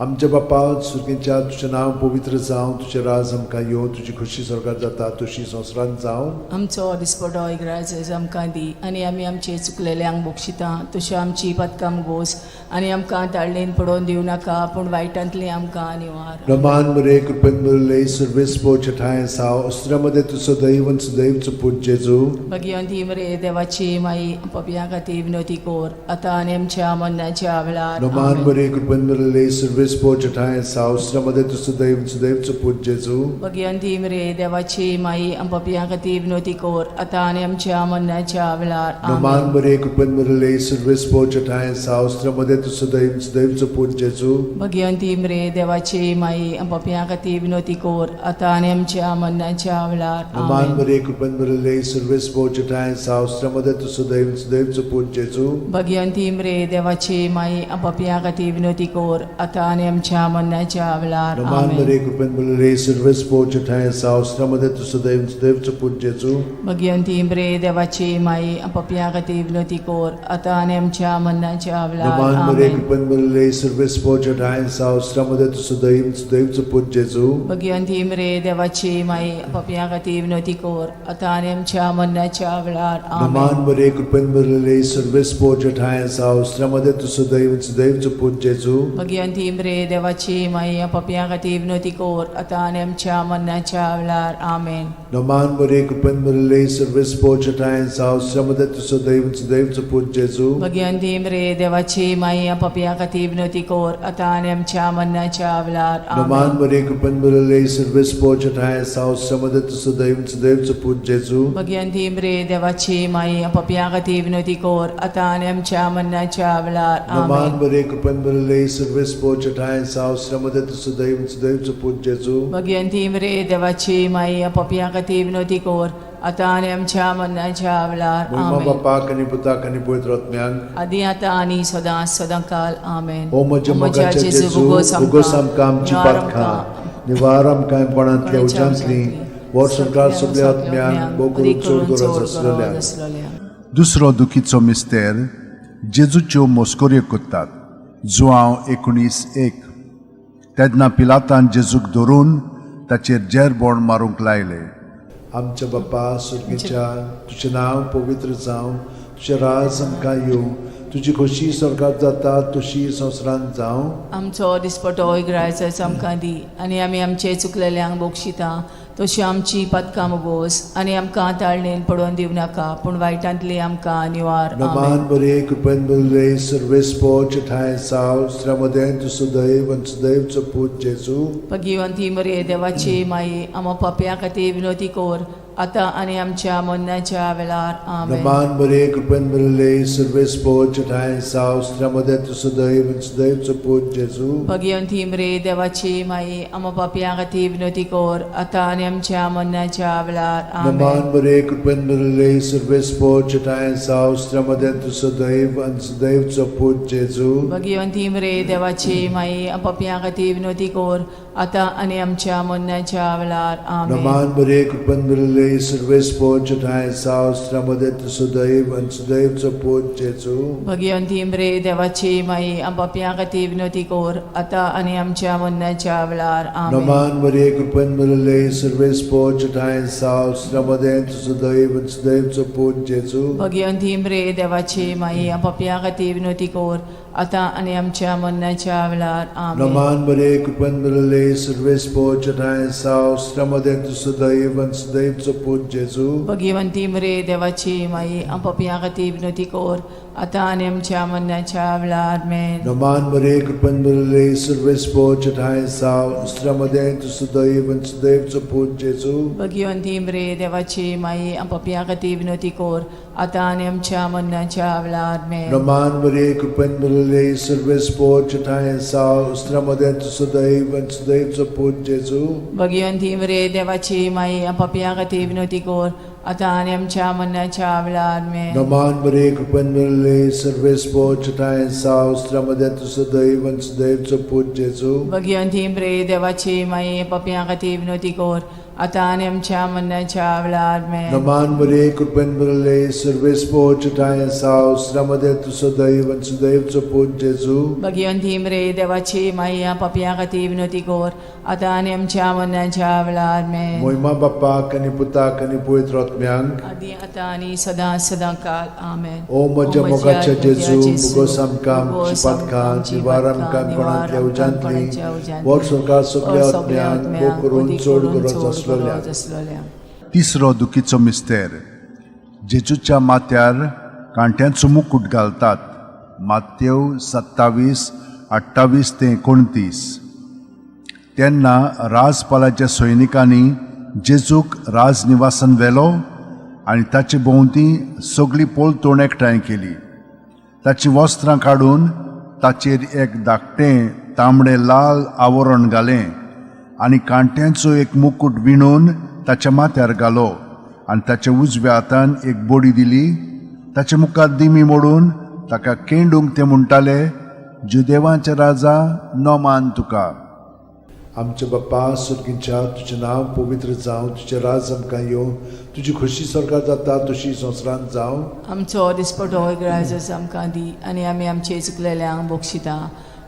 [SPEAKER 1] आमच्या बापा सुर्गींच्या, तुजें नांव पवित्र जावं, तुजें राज आमकां येवं, तुजी खोशी स्वर्गार जाता तशी संवसारांत जावं.
[SPEAKER 2] आमचो दिसपटो इग्राज आमकां दी आनी आमी आमचे चुकलेल्यांक बक्षिता तशी आमची पदकां मुगोस आनी आमकां ताळणेन पडोवन दिवं नाका पूण वायटांतली आमकां निवार.
[SPEAKER 1] रमान मरे, कृपेन भरले, सर्वेस ठांय साव अस्त्रामध्ये तूं सदैव सदैवचो पूत जेजू.
[SPEAKER 2] भगिवंती मरे देवाची माई, पपया खातीर विनवती कर आतां आनी आमच्या मरणाच्या वेळार.
[SPEAKER 1] रमान
[SPEAKER 2] आमेन.
[SPEAKER 1] मरे, कृपेन भरले, सर्वेस ठांय साव अस्त्रामध्ये तूं सदैव सदैवचो पूत जेजू.
[SPEAKER 2] भगिवंती मरे देवाची माई, पपया खातीर विनवती कर आतां आनी आमच्या मरणाच्या वेळार.
[SPEAKER 1] रमान
[SPEAKER 2] आमेन.
[SPEAKER 1] मरे, कृपेन भरले, सर्वेस ठांय साव अस्त्रामध्ये तूं सदैव सदैवचो पूत जेजू.
[SPEAKER 2] भगिवंती मरे देवाची माई, पपया खातीर विनवती कर आतां आनी आमच्या मरणाच्या वेळार.
[SPEAKER 1] रमान
[SPEAKER 2] आमेन.
[SPEAKER 1] मरे, कृपेन भरले, सर्वेस ठांय साव अस्त्रामध्ये तूं सदैव सदैवचो पूत जेजू.
[SPEAKER 2] भगिवंती मरे देवाची माई, पपया खातीर विनवती कर आतां आनी आमच्या मरणाच्या वेळार.
[SPEAKER 1] रमान
[SPEAKER 2] आमेन.
[SPEAKER 1] मरे, कृपेन भरले, सर्वेस ठांय साव अस्त्रामध्ये तूं सदैव सदैवचो पूत जेजू.
[SPEAKER 2] भगिवंती मरे देवाची माई, पपया खातीर विनवती कर आतां आनी आमच्या मरणाच्या वेळार.
[SPEAKER 1] रमान मरे,
[SPEAKER 2] आमेन.
[SPEAKER 1] कृपेन भरले, सर्वेस ठांय साव अस्त्रामध्ये तूं सदैव सदैवचो पूत जेजू.
[SPEAKER 2] भगिवंती मरे देवाची माई, पपया खातीर विनवती कर आतां आनी आमच्या मरणाच्या वेळार. आमेन.
[SPEAKER 1] रमान मरे, कृपेन भरले, सर्वेस ठांय साव अस्त्रामध्ये तूं सदैव सदैवचो पूत जेजू.
[SPEAKER 2] भगिवंती मरे देवाची माई, पपया खातीर विनवती कर आतां आनी आमच्या मरणाच्या वेळार. आमेन.
[SPEAKER 1] नमान मरे, कृपेन भरले, सर्वेस ठांय साव अस्त्रामध्ये तूं सदैव सदैवचो पूत जेजू.
[SPEAKER 2] भगिवंती मरे देवाची माई, पपया खातीर विनवती कर आतां आनी आमच्या मरणाच्या वेळार.
[SPEAKER 1] नमान
[SPEAKER 2] आमेन.
[SPEAKER 1] मरे, कृपेन भरले, सर्वेस ठांय साव अस्त्रामध्ये तूं सदैव सदैवचो पूत जेजू.
[SPEAKER 2] भगिवंती मरे देवाची माई, पपया खातीर विनवती कर आतां आनी आमच्या मरणाच्या वेळार.
[SPEAKER 1] नमान
[SPEAKER 2] आमेन.
[SPEAKER 1] मरे, कृपेन भरले, सर्वेस ठांय साव अस्त्रामध्ये तूं सदैव सदैवचो पूत जेजू.
[SPEAKER 2] भगिवंती मरे देवाची माई, पपया खातीर विनवती कर आतां आनी आमच्या मरणाच्या वेळार.
[SPEAKER 1] मोहिमा
[SPEAKER 2] आमेन.
[SPEAKER 1] बापाक आनी पुताक आनी पवित्र आत्म्याक.
[SPEAKER 2] आदी आतां आनी सदां सदां काल. आमेन.
[SPEAKER 1] ओ म्हज्या मोगाच्या जेजू, उगोस आमकां आमची पातकां, निवार आमकां कोणांतल्या उज्यांतली, वर्स संवसार सगल्या आत्म्यांक, भोव करून चड गरज आसलेल्या.
[SPEAKER 3] दुसरो दुखीचो मिस्तेर, जेजूच्यो मोस्कोऱ्यो कोत्तात. जुआंव 19:1. तेन्ना पिलातान जेजूक धरून ताचेर जेरबोण मारूंक लायले.
[SPEAKER 1] आमच्या बापा सुर्गीच्या, तुजें नांव पवित्र जावं, तुजें राज आमकां येवं, तुजी खोशी स्वर्गात जाता तशी संवसारांत जावं.
[SPEAKER 2] आमचो दिसपटो इग्रायचो आमकां दी आनी आमी आमचे चुकलेल्यांक बक्षिता तशी आमची पदकां मुगोस आनी आमकां ताळणेन पडोवन दिवं नाका पूण वायटांतली आमकां निवार.
[SPEAKER 1] नमान
[SPEAKER 2] आमेन.
[SPEAKER 1] बरे कृपेन भरिल्ले सर्वेस्पोच ठांय साव स्त्र्यामदें तूं सदैव आनी सदैवचो पूत जेजू.
[SPEAKER 2] भगिवंती मरे देवाची माई, आमा पापया खातीर विनोती कोर आतां आनी आमच्या मरणाच्या वेळार. आमेन.
[SPEAKER 1] नमान बरे कृपेन भरिल्ले सर्वेस्पोच ठांय साव स्त्र्यामदें तूं सदैव आनी सदैवचो पूत जेजू.
[SPEAKER 2] भगिवंती मरे देवाची माई, आमा पापया खातीर विनोती कोर आतां आनी आमच्या मरणाच्या वेळार.
[SPEAKER 1] नमान
[SPEAKER 2] आमेन.
[SPEAKER 1] बरे कृपेन भरिल्ले सर्वेस्पोच ठांय साव स्त्र्यामदें तूं सदैव आनी सदैवचो पूत जेजू.
[SPEAKER 2] भगिवंती मरे देवाची माई, पापया खातीर विनोती कोर आतां आनी आमच्या मरणाच्या वेळार. आमेन.
[SPEAKER 1] नमान बरे कृपेन भरिल्ले सर्वेस्पोच ठांय साव स्त्र्यामदें तूं सदैव आनी सदैवचो पूत जेजू.
[SPEAKER 2] भगिवंती मरे देवाची माई, पापया खातीर विनोती कोर आतां आनी आमच्या मरणाच्या वेळार. आमेन.
[SPEAKER 1] नमान बरे कृपेन भरिल्ले सर्वेस्पोच ठांय साव स्त्र्यामदें तूं सदैव आनी सदैवचो पूत जेजू.
[SPEAKER 2] भगिवंती मरे देवाची माई, पापया खातीर विनोती कोर आतां आनी आमच्या मरणाच्या वेळार. आमेन.
[SPEAKER 1] नमान बरे कृपेन भरिल्ले सर्वेस्पोच ठांय साव स्त्र्यामदें तूं सदैव आनी सदैवचो पूत जेजू.
[SPEAKER 2] भगिवंती मरे देवाची माई, पापया खातीर विनोती कोर आतां आनी आमच्या मरणाच्या वेळार. आमेन.
[SPEAKER 1] नमान बरे कृपेन भरिल्ले सर्वेस्पोच ठांय साव स्त्र्यामदें तूं सदैव आनी सदैवचो पूत जेजू.
[SPEAKER 2] भगिवंती मरे देवाची माई, पापया खातीर विनोती कोर आतां आनी आमच्या मरणाच्या वेळार. आमेन.
[SPEAKER 1] नमान बरे कृपेन भरिल्ले सर्वेस्पोच ठांय साव स्त्र्यामदें तूं सदैव आनी सदैवचो पूत जेजू.
[SPEAKER 2] भगिवंती मरे देवाची माई, पापया खातीर विनोती कोर आतां आनी आमच्या मरणाच्या वेळार. आमेन.
[SPEAKER 1] नमान बरे कृपेन भरिल्ले सर्वेस्पोच ठांय साव स्त्र्यामदें तूं सदैव आनी सदैवचो पूत जेजू.
[SPEAKER 2] भगिवंती मरे देवाची माई, पापया खातीर विनोती कोर आतां आनी आमच्या मरणाच्या वेळार. आमेन.
[SPEAKER 1] नमान बरे कृपेन भरिल्ले सर्वेस्पोच ठांय साव स्त्र्यामदें तूं सदैव आनी सदैवचो पूत जेजू.
[SPEAKER 2] भगिवंती मरे देवाची माई, पापया खातीर विनोती कोर आतां आनी आमच्या मरणाच्या वेळार. आमेन.
[SPEAKER 1] मोहिमा बाप्पाक आनी पुताक आनी पवित्र आत्म्यांक,
[SPEAKER 2] आदी आतां आनी सदां सदां काल. आमेन.
[SPEAKER 1] ओ म्हज्या मोगाच्या जेजू, मुगोस आमकां आमची पातकां निवार आमकां कोणांतल्या उज्यांतली वर सरकार सगल्या आत्म्यांक भोग करून चड गरज आसलेल्या.
[SPEAKER 3] तिसरो दुखीचो मिस्तेर. जेजूच्या माथ्यार कांट्यांचो मुकूट घालतात. मातेव 27:28 ते 29. तेन्ना राजपालाच्या सैनिकांनी जेजूक राजनिवासान व्हेलो आनी ताचे भोंवती सगळी पलतोण एकठांय केली. ताचीं वस्त्रां काडून ताचेर एक धाकटें तांबडें लाल आवरण घालें आनी कांट्यांचो एक मुकूट विणून ताच्या माथ्यार घालो आनी ताच्या उजव्या हातान एक बडी दिली. ताच्या मुखार दिमी मोडून ताका केंडूंक ते म्हणटाले, जुदेवांचे राजा, नमान तुका.
[SPEAKER 1] आमच्या बाप्पा सुर्गींच्या, तुजें नांव पवित्र जावं, तुजें राज आमकां येवं, तुजी खोशी स्वर्गात जाता तशी संवसारांत जावं.
[SPEAKER 2] आमचो दिसपटो इग्रायजस आमकां दी आनी आमी आमचे चुकलेल्यांक बक्षिता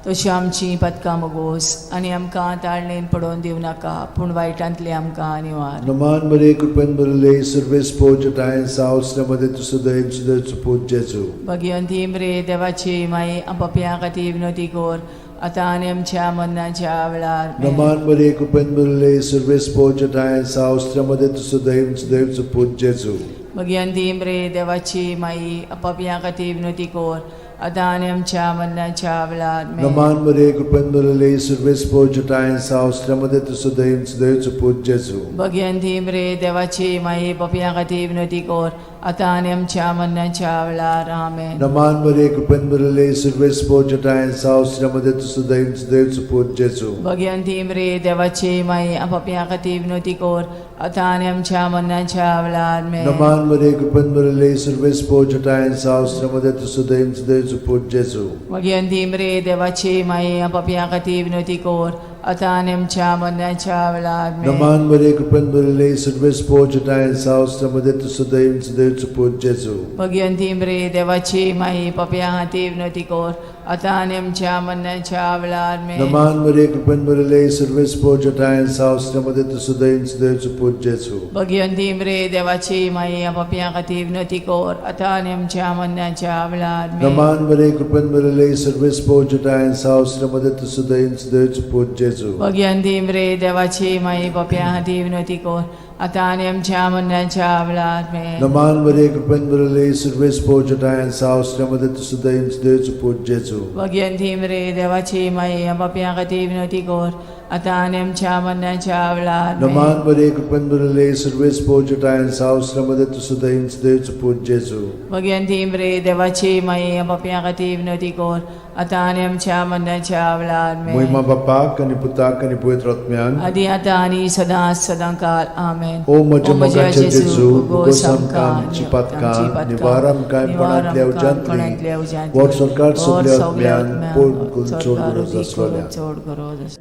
[SPEAKER 2] तशी आमची पदकां मगोस आनी आमकां ताळणेन पडोवन दिवं नाका पूण वायटांतली आमकां निवार.
[SPEAKER 1] नमान बरे कृपेन भरिल्ले सर्वेस्पोच ठांय साव स्त्र्यामदें तूं सदैव सदैवचो पूत जेजू.
[SPEAKER 2] भगिवंती मरे देवाची माई, पापया खातीर विनोती कोर आतां आनी आमच्या मरणाच्या वेळार. आमेन.
[SPEAKER 1] नमान बरे कृपेन भरिल्ले सर्वेस्पोच ठांय साव स्त्र्यामदें तूं सदैव सदैवचो पूत जेजू.
[SPEAKER 2] भगिवंती मरे देवाची माई, पापया खातीर विनोती कोर आतां आनी आमच्या मरणाच्या वेळार. आमेन.
[SPEAKER 1] नमान बरे कृपेन भरिल्ले सर्वेस्पोच ठांय साव स्त्र्यामदें तूं सदैव सदैवचो पूत जेजू.
[SPEAKER 2] भगिवंती मरे देवाची माई, पापया खातीर विनोती कोर आतां आनी आमच्या मरणाच्या वेळार. आमेन.
[SPEAKER 1] नमान बरे कृपेन भरिल्ले सर्वेस्पोच ठांय साव स्त्र्यामदें तूं सदैव सदैवचो पूत जेजू.
[SPEAKER 2] भगिवंती मरे देवाची माई, पापया खातीर विनोती कोर आतां आनी आमच्या मरणाच्या वेळार. आमेन.
[SPEAKER 1] नमान बरे कृपेन भरिल्ले सर्वेस्पोच ठांय साव स्त्र्यामदें तूं सदैव सदैवचो पूत जेजू.
[SPEAKER 2] भगिवंती मरे देवाची माई, पापया खातीर विनोती कोर आतां आनी आमच्या मरणाच्या वेळार. आमेन.
[SPEAKER 1] नमान बरे कृपेन भरिल्ले सर्वेस्पोच ठांय साव स्त्र्यामदें तूं सदैव सदैवचो पूत जेजू.
[SPEAKER 2] भगिवंती मरे देवाची माई, पापया खातीर विनोती कोर आतां आनी आमच्या मरणाच्या वेळार आमेन.
[SPEAKER 1] नमान मरिये, कृपेन भरिल्ले, सर्वेस्पोर जटायन सावसल्यामध्ये तूं सदैव सदैवचो पूत जेजू.
[SPEAKER 2] भगिवंती मरे देवाची माई, पापयां खातीर विनवती कर, आतां आनी आमच्या मरणाच्या वेळार आमेन.
[SPEAKER 1] नमान मरिये, कृपेन भरिल्ले, सर्वेस्पोर जटायन सावसल्यामध्ये तूं सदैव सदैवचो पूत जेजू.
[SPEAKER 2] भगिवंती मरे देवाची माई, पापयां खातीर विनवती कर, आतां आनी आमच्या मरणाच्या वेळार आमेन.
[SPEAKER 1] नमान मरिये, कृपेन भरिल्ले, सर्वेस्पोर जटायन सावसल्यामध्ये तूं सदैव सदैवचो पूत जेजू.
[SPEAKER 2] भगिवंती मरे देवाची माई, पापयां खातीर विनवती कर, आतां आनी आमच्या मरणाच्या वेळार आमेन.
[SPEAKER 1] नमान मरिये, कृपेन भरिल्ले, सर्वेस्पोर जटायन सावसल्यामध्ये तूं सदैव सदैवचो पूत जेजू.
[SPEAKER 2] भगिवंती मरे देवाची माई, पापयां खातीर विनवती कर, आतां आनी आमच्या मरणाच्या वेळार आमेन.
[SPEAKER 1] मोहिमा बापाक आनी पुताक आनी पवित्र आत्म्याक.
[SPEAKER 2] आदी आतां आनी सदां सदां काल आमेन.
[SPEAKER 1] ओ म्हज्या मोगाच्या जेजू, उगोस आमकां आमची पातकां, निवार आमकां कोणांतल्या उज्यांतली, व्हड सरकार सगल्या आत्म्यान पोड करून चड गरज आसलोल्या.
[SPEAKER 2] चड गरज आसलोल्या.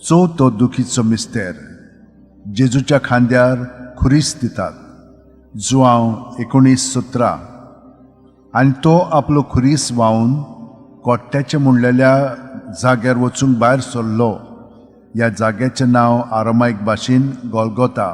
[SPEAKER 3] चवथो दुखीचो मिस्तेर, जेजूच्या खांद्यार खुरीस दितात, जुआंव 19:17. आनी तो आपलो खुरीस व्हांवन कोट्ट्याचें म्हणलेल्या जाग्यार वचूंक भायर सरलो. ह्या जाग्याचें नांव आरामायक भाशेन गोलगोता.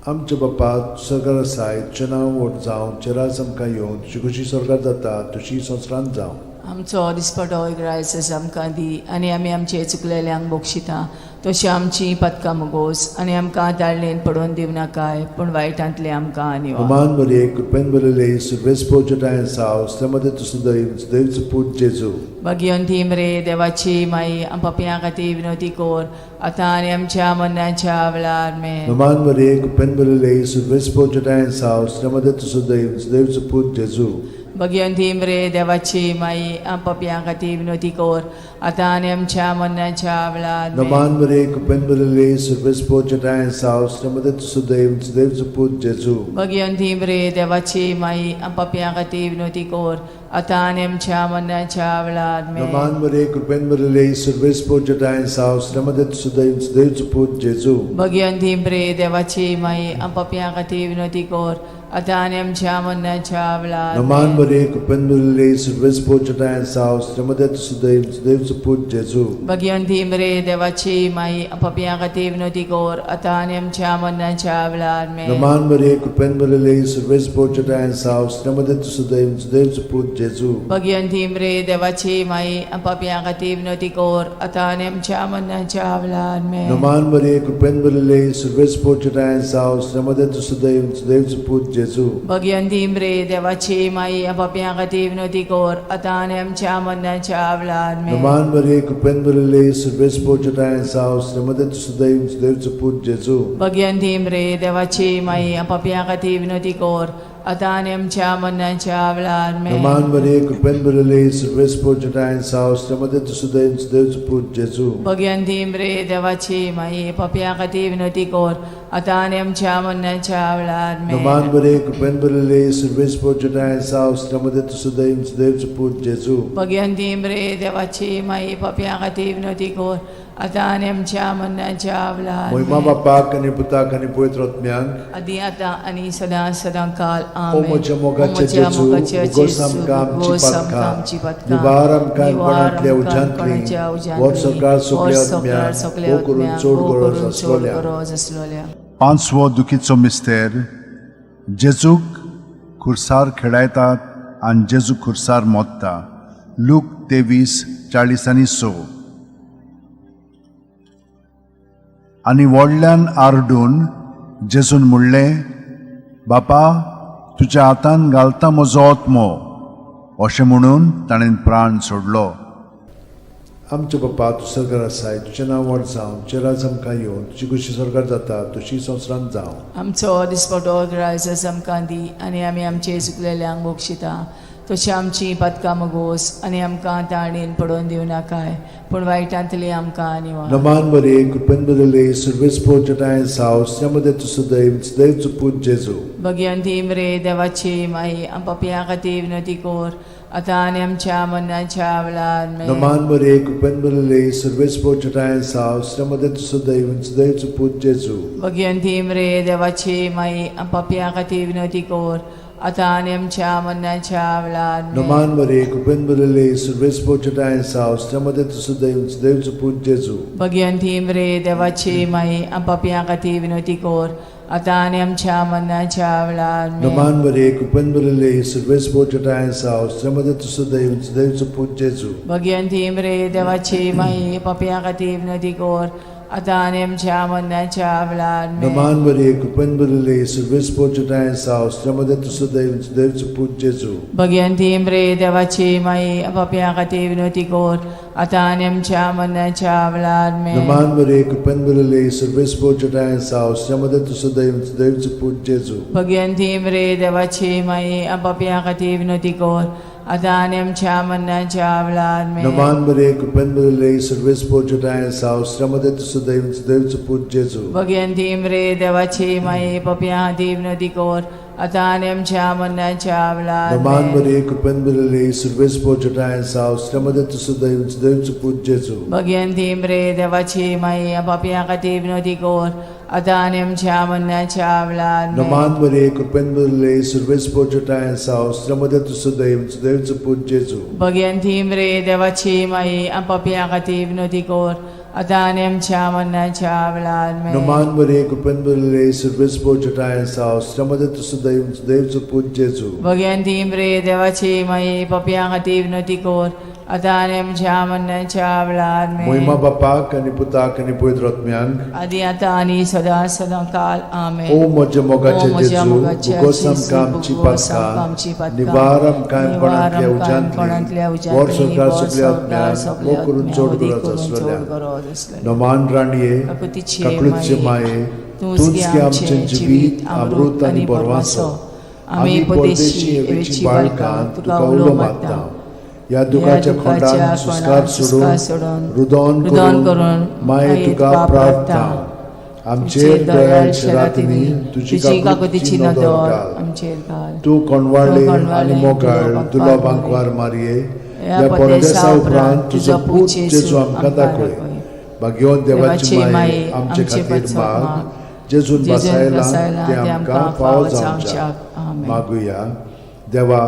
[SPEAKER 1] आमच्या बापा सरकार आसाय, तुजें नांव व्हड जावं, तुजें राज आमकां येवं, तुजी खुशी स्वर्गात जाता तशी संवसारांत जावं.
[SPEAKER 2] आमचो दिसपटो इग्रायस आमकां दी, आनी आमी आमचे चुकलेल्यांक बक्षिता, तशी आमची पदकां मुगोस, आनी आमकां ताळणेन पडोवन दिवनाकाय, पूण वायटांतले आमकां निवार.
[SPEAKER 1] अमान मरिये, कृपेन भरिल्ले, सर्वेस्पोर जटायन साव, मध्ये तूं सदैव सदैवचो पूत जेजू.
[SPEAKER 2] भगिवंती मरे देवाची माई, पापयां खातीर विनवती कर, आतां आनी आमच्या मरणाच्या वेळार आमेन.
[SPEAKER 1] नमान मरिये, कृपेन भरिल्ले, सर्वेस्पोर जटायन साव, मध्ये तूं सदैव सदैवचो पूत जेजू.
[SPEAKER 2] भगिवंती मरे देवाची माई, पापयां खातीर विनवती कर, आतां आनी आमच्या मरणाच्या वेळार आमेन.
[SPEAKER 1] नमान मरिये, कृपेन भरिल्ले, सर्वेस्पोर जटायन साव, मध्ये तूं सदैव सदैवचो पूत जेजू.
[SPEAKER 2] भगिवंती मरे देवाची माई, पापयां खातीर विनवती कर, आतां आनी आमच्या मरणाच्या वेळार आमेन.
[SPEAKER 1] नमान मरिये, कृपेन भरिल्ले, सर्वेस्पोर जटायन साव, मध्ये तूं सदैव सदैवचो पूत जेजू.
[SPEAKER 2] भगिवंती मरे देवाची माई, पापयां खातीर विनवती कर, आतां आनी आमच्या मरणाच्या वेळार
[SPEAKER 1] नमान
[SPEAKER 2] आमेन.
[SPEAKER 1] मरिये, कृपेन भरिल्ले, सर्वेस्पोर जटायन साव, मध्ये तूं सदैव सदैवचो पूत जेजू.
[SPEAKER 2] भगिवंती मरे देवाची माई, पापयां खातीर विनवती कर, आतां आनी आमच्या मरणाच्या वेळार आमेन.
[SPEAKER 1] नमान मरिये, कृपेन भरिल्ले, सर्वेस्पोर जटायन साव, मध्ये तूं सदैव सदैवचो पूत जेजू.
[SPEAKER 2] भगिवंती मरे देवाची माई, पापयां खातीर विनवती कर, आतां आनी आमच्या मरणाच्या वेळार आमेन.
[SPEAKER 1] नमान मरिये, कृपेन भरिल्ले, सर्वेस्पोर जटायन साव, मध्ये तूं सदैव सदैवचो पूत जेजू.
[SPEAKER 2] भगिवंती मरे देवाची माई, पापयां खातीर विनवती कर, आतां आनी आमच्या मरणाच्या वेळार आमेन.
[SPEAKER 1] नमान मरिये, कृपेन भरिल्ले, सर्वेस्पोर जटायन साव, मध्ये तूं सदैव सदैवचो पूत जेजू.
[SPEAKER 2] भगिवंती मरे देवाची माई, पापयां खातीर विनवती कर, आतां आनी आमच्या मरणाच्या वेळार आमेन.
[SPEAKER 1] नमान मरिये, कृपेन भरिल्ले, सर्वेस्पोर जटायन साव, मध्ये तूं सदैव सदैवचो पूत जेजू.
[SPEAKER 2] भगिवंती मरे देवाची माई, पापयां खातीर विनवती कर, आतां आनी आमच्या मरणाच्या वेळार आमेन.
[SPEAKER 1] नमान मरिये, कृपेन भरिल्ले, सर्वेस्पोर जटायन साव, मध्ये तूं सदैव सदैवचो पूत जेजू.
[SPEAKER 2] भगिवंती मरे देवाची माई, पापयां खातीर विनवती कर, आतां आनी आमच्या मरणाच्या वेळार
[SPEAKER 1] मोहिमा
[SPEAKER 2] आमेन.
[SPEAKER 1] बापाक आनी पुताक आनी पवित्र आत्म्याक.
[SPEAKER 2] आदी आतां आनी सदां सदां काल
[SPEAKER 1] ओ
[SPEAKER 2] आमेन.
[SPEAKER 1] म्हज्या मोगाच्या जेजू, उगोस आमकां आमची पातकां, निवार आमकां कोणांतल्या उज्यांतली, व्हड सरकार सगल्या आत्म्याक भोव करून चड गरज आसलोल्या.
[SPEAKER 2] गरज आसलोल्या.
[SPEAKER 3] पांचवो दुखीचो मिस्तेर, जेजूक खुर्सार खेळायतात आनी जेजू खुर्सार मोत्ता, लूक 23:40 आनी 6. आनी व्हडल्यान आरडून जेजून म्हणलें, बापा, तुज्या हातान घालता म्हजो आत्मो. अशें म्हणून ताणें प्राण सोडलो.
[SPEAKER 1] आमच्या बापा, तूं सरकार आसाय, तुजें नांव व्हड जावं, तुजें राज आमकां येवं, तुजी खुशी सरकार जाता तशी संवसारांत जावं.
[SPEAKER 2] आमचो दिसपटो ग्रायस आमकां दी, आनी आमी आमचे चुकलेल्यांक बक्षिता, तशी आमची पदकां मगोस, आनी आमकां ताणेन पडोवन दिवनाकाय, पूण वायटांतली आमकां निवार.
[SPEAKER 1] नमान मरिये, कृपेन भरिल्ले, सर्वेस्पोर जटायन साव, मध्ये तूं सदैव सदैवचो पूत जेजू.
[SPEAKER 2] भगिवंती मरे देवाची माई, पापयां खातीर विनवती कर, आतां आनी आमच्या मरणाच्या वेळार आमेन.
[SPEAKER 1] नमान मरिये, कृपेन भरिल्ले, सर्वेस्पोर जटायन साव, मध्ये तूं सदैव सदैवचो पूत जेजू.
[SPEAKER 2] भगिवंती मरे देवाची माई, पापयां खातीर विनवती कर, आतां आनी आमच्या मरणाच्या वेळार आमेन.
[SPEAKER 1] नमान मरे कृपेन भरिल्ले सर्वेस्पर तुजोठांय आसा स्त्रियां मदें तूं सुदैव देवचो पूत जेजू
[SPEAKER 2] भगिवंती मरे देवाची माई पापयां खातीर विनवती कर आतां आनी आमच्या मरणाच्या वेळार आमेन.
[SPEAKER 1] नमान मरे कृपेन भरिल्ले सर्वेस्पर तुजोठांय आसा स्त्रियां मदें तूं सुदैव देवचो पूत जेजू
[SPEAKER 2] भगिवंती मरे देवाची माई पापयां खातीर विनवती कर आतां आनी आमच्या मरणाच्या वेळार आमेन.
[SPEAKER 1] नमान मरे कृपेन भरिल्ले सर्वेस्पर तुजोठांय आसा स्त्रियां मदें तूं सुदैव देवचो पूत जेजू
[SPEAKER 2] भगिवंती मरे देवाची माई पापयां खातीर विनवती कर आतां आनी आमच्या मरणाच्या वेळार आमेन.
[SPEAKER 1] नमान मरे कृपेन भरिल्ले सर्वेस्पर तुजोठांय आसा स्त्रियां मदें तूं सुदैव देवचो पूत जेजू
[SPEAKER 2] भगिवंती मरे देवाची माई पापयां खातीर विनवती कर आतां आनी आमच्या मरणाच्या वेळार आमेन.
[SPEAKER 1] नमान मरे कृपेन भरिल्ले सर्वेस्पर तुजोठांय आसा स्त्रियां मदें तूं सुदैव देवचो पूत जेजू
[SPEAKER 2] भगिवंती मरे देवाची माई पापयां खातीर विनवती कर आतां आनी आमच्या मरणाच्या वेळार
[SPEAKER 1] नमान
[SPEAKER 2] आमेन.
[SPEAKER 1] मरे कृपेन भरिल्ले सर्वेस्पर तुजोठांय आसा स्त्रियां मदें तूं सुदैव देवचो पूत जेजू
[SPEAKER 2] भगिवंती मरे देवाची माई पापयां खातीर विनवती कर आतां आनी आमच्या मरणाच्या वेळार आमेन.
[SPEAKER 1] नमान मरे कृपेन भरिल्ले सर्वेस्पर तुजोठांय आसा स्त्रियां मदें तूं सुदैव देवचो पूत जेजू
[SPEAKER 2] भगिवंती मरे देवाची माई पापयां खातीर विनवती कर आतां आनी आमच्या मरणाच्या वेळार आमेन.
[SPEAKER 1] नमान मरे कृपेन भरिल्ले सर्वेस्पर तुजोठांय आसा स्त्रियां मदें तूं सुदैव देवचो पूत जेजू
[SPEAKER 2] भगिवंती मरे देवाची माई पापयां खातीर विनवती कर आतां आनी आमच्या मरणाच्या वेळार आमेन.
[SPEAKER 1] मोहिमा बापाक आनी पुताक आनी पवित्र आत्म्यांक
[SPEAKER 2] आदी आतां आनी सदां सदां काल आमेन.
[SPEAKER 1] ओ म्हज्या मोगाचे
[SPEAKER 2] ओ म्हज्या
[SPEAKER 1] जेजू
[SPEAKER 2] मोगाचे
[SPEAKER 1] भुगोस
[SPEAKER 2] जेजू,
[SPEAKER 1] आमकां आमची
[SPEAKER 2] भुगोस आमकां आमची
[SPEAKER 1] पातकां
[SPEAKER 2] पातकां,
[SPEAKER 1] निवार आमकां
[SPEAKER 2] निवार
[SPEAKER 1] कोणांतल्या
[SPEAKER 2] आमकां कोणांतल्या
[SPEAKER 1] उज्यांतली
[SPEAKER 2] उज्यांतली,
[SPEAKER 1] वर संवसार
[SPEAKER 2] वर
[SPEAKER 1] सगल्या
[SPEAKER 2] संवसार
[SPEAKER 1] आत्म्यांक
[SPEAKER 2] सगल्या
[SPEAKER 1] मोग करून
[SPEAKER 2] आत्म्यांक,
[SPEAKER 1] चड
[SPEAKER 2] मोग
[SPEAKER 1] गरज
[SPEAKER 2] करून चड
[SPEAKER 1] आसलेल्या
[SPEAKER 2] गरज आसलेल्या.
[SPEAKER 1] नमान राणये
[SPEAKER 2] काकुतीचे
[SPEAKER 1] काकळूतचे माये
[SPEAKER 2] तूंच गे
[SPEAKER 1] तूंच गे
[SPEAKER 2] आमचें जिवीत अमृत आनी बरवासो आमी परदेशी एवेची बाळकां तुका उलो मारता
[SPEAKER 1] ह्या दुखाच्या खोंडान सुस्कार सोडून रुदोन
[SPEAKER 2] रुदोन
[SPEAKER 1] करून
[SPEAKER 2] करून
[SPEAKER 1] माये तुका प्रार्थना आमचेर दयाळ शरातिनी तुजी
[SPEAKER 2] तुजी
[SPEAKER 1] काकुतीची
[SPEAKER 2] काकुतीची
[SPEAKER 1] नदर
[SPEAKER 2] नदर
[SPEAKER 1] घाल
[SPEAKER 2] आमचेर घाल
[SPEAKER 1] तूं कोणवाडले
[SPEAKER 2] तूं कोणवाडले
[SPEAKER 1] आनी मोगाळ
[SPEAKER 2] दुलोबांक
[SPEAKER 1] दुलोबांक
[SPEAKER 2] मारये.
[SPEAKER 1] वार मारये
[SPEAKER 2] ह्या
[SPEAKER 1] ह्या
[SPEAKER 2] परदेसा
[SPEAKER 1] परदेसा उपरांत तुजो पूत जेजू आमकां दाखय भाग्यवंत देवाची
[SPEAKER 2] देवाची
[SPEAKER 1] माये आमचे
[SPEAKER 2] आमचे
[SPEAKER 1] खातीर
[SPEAKER 2] पासत
[SPEAKER 1] माग
[SPEAKER 2] माग.
[SPEAKER 1] जेजून
[SPEAKER 2] जेजून
[SPEAKER 1] बसायला
[SPEAKER 2] बसायला
[SPEAKER 1] ते आमकां फावो जावच्याक
[SPEAKER 2] आमेन.
[SPEAKER 1] मागुया देवा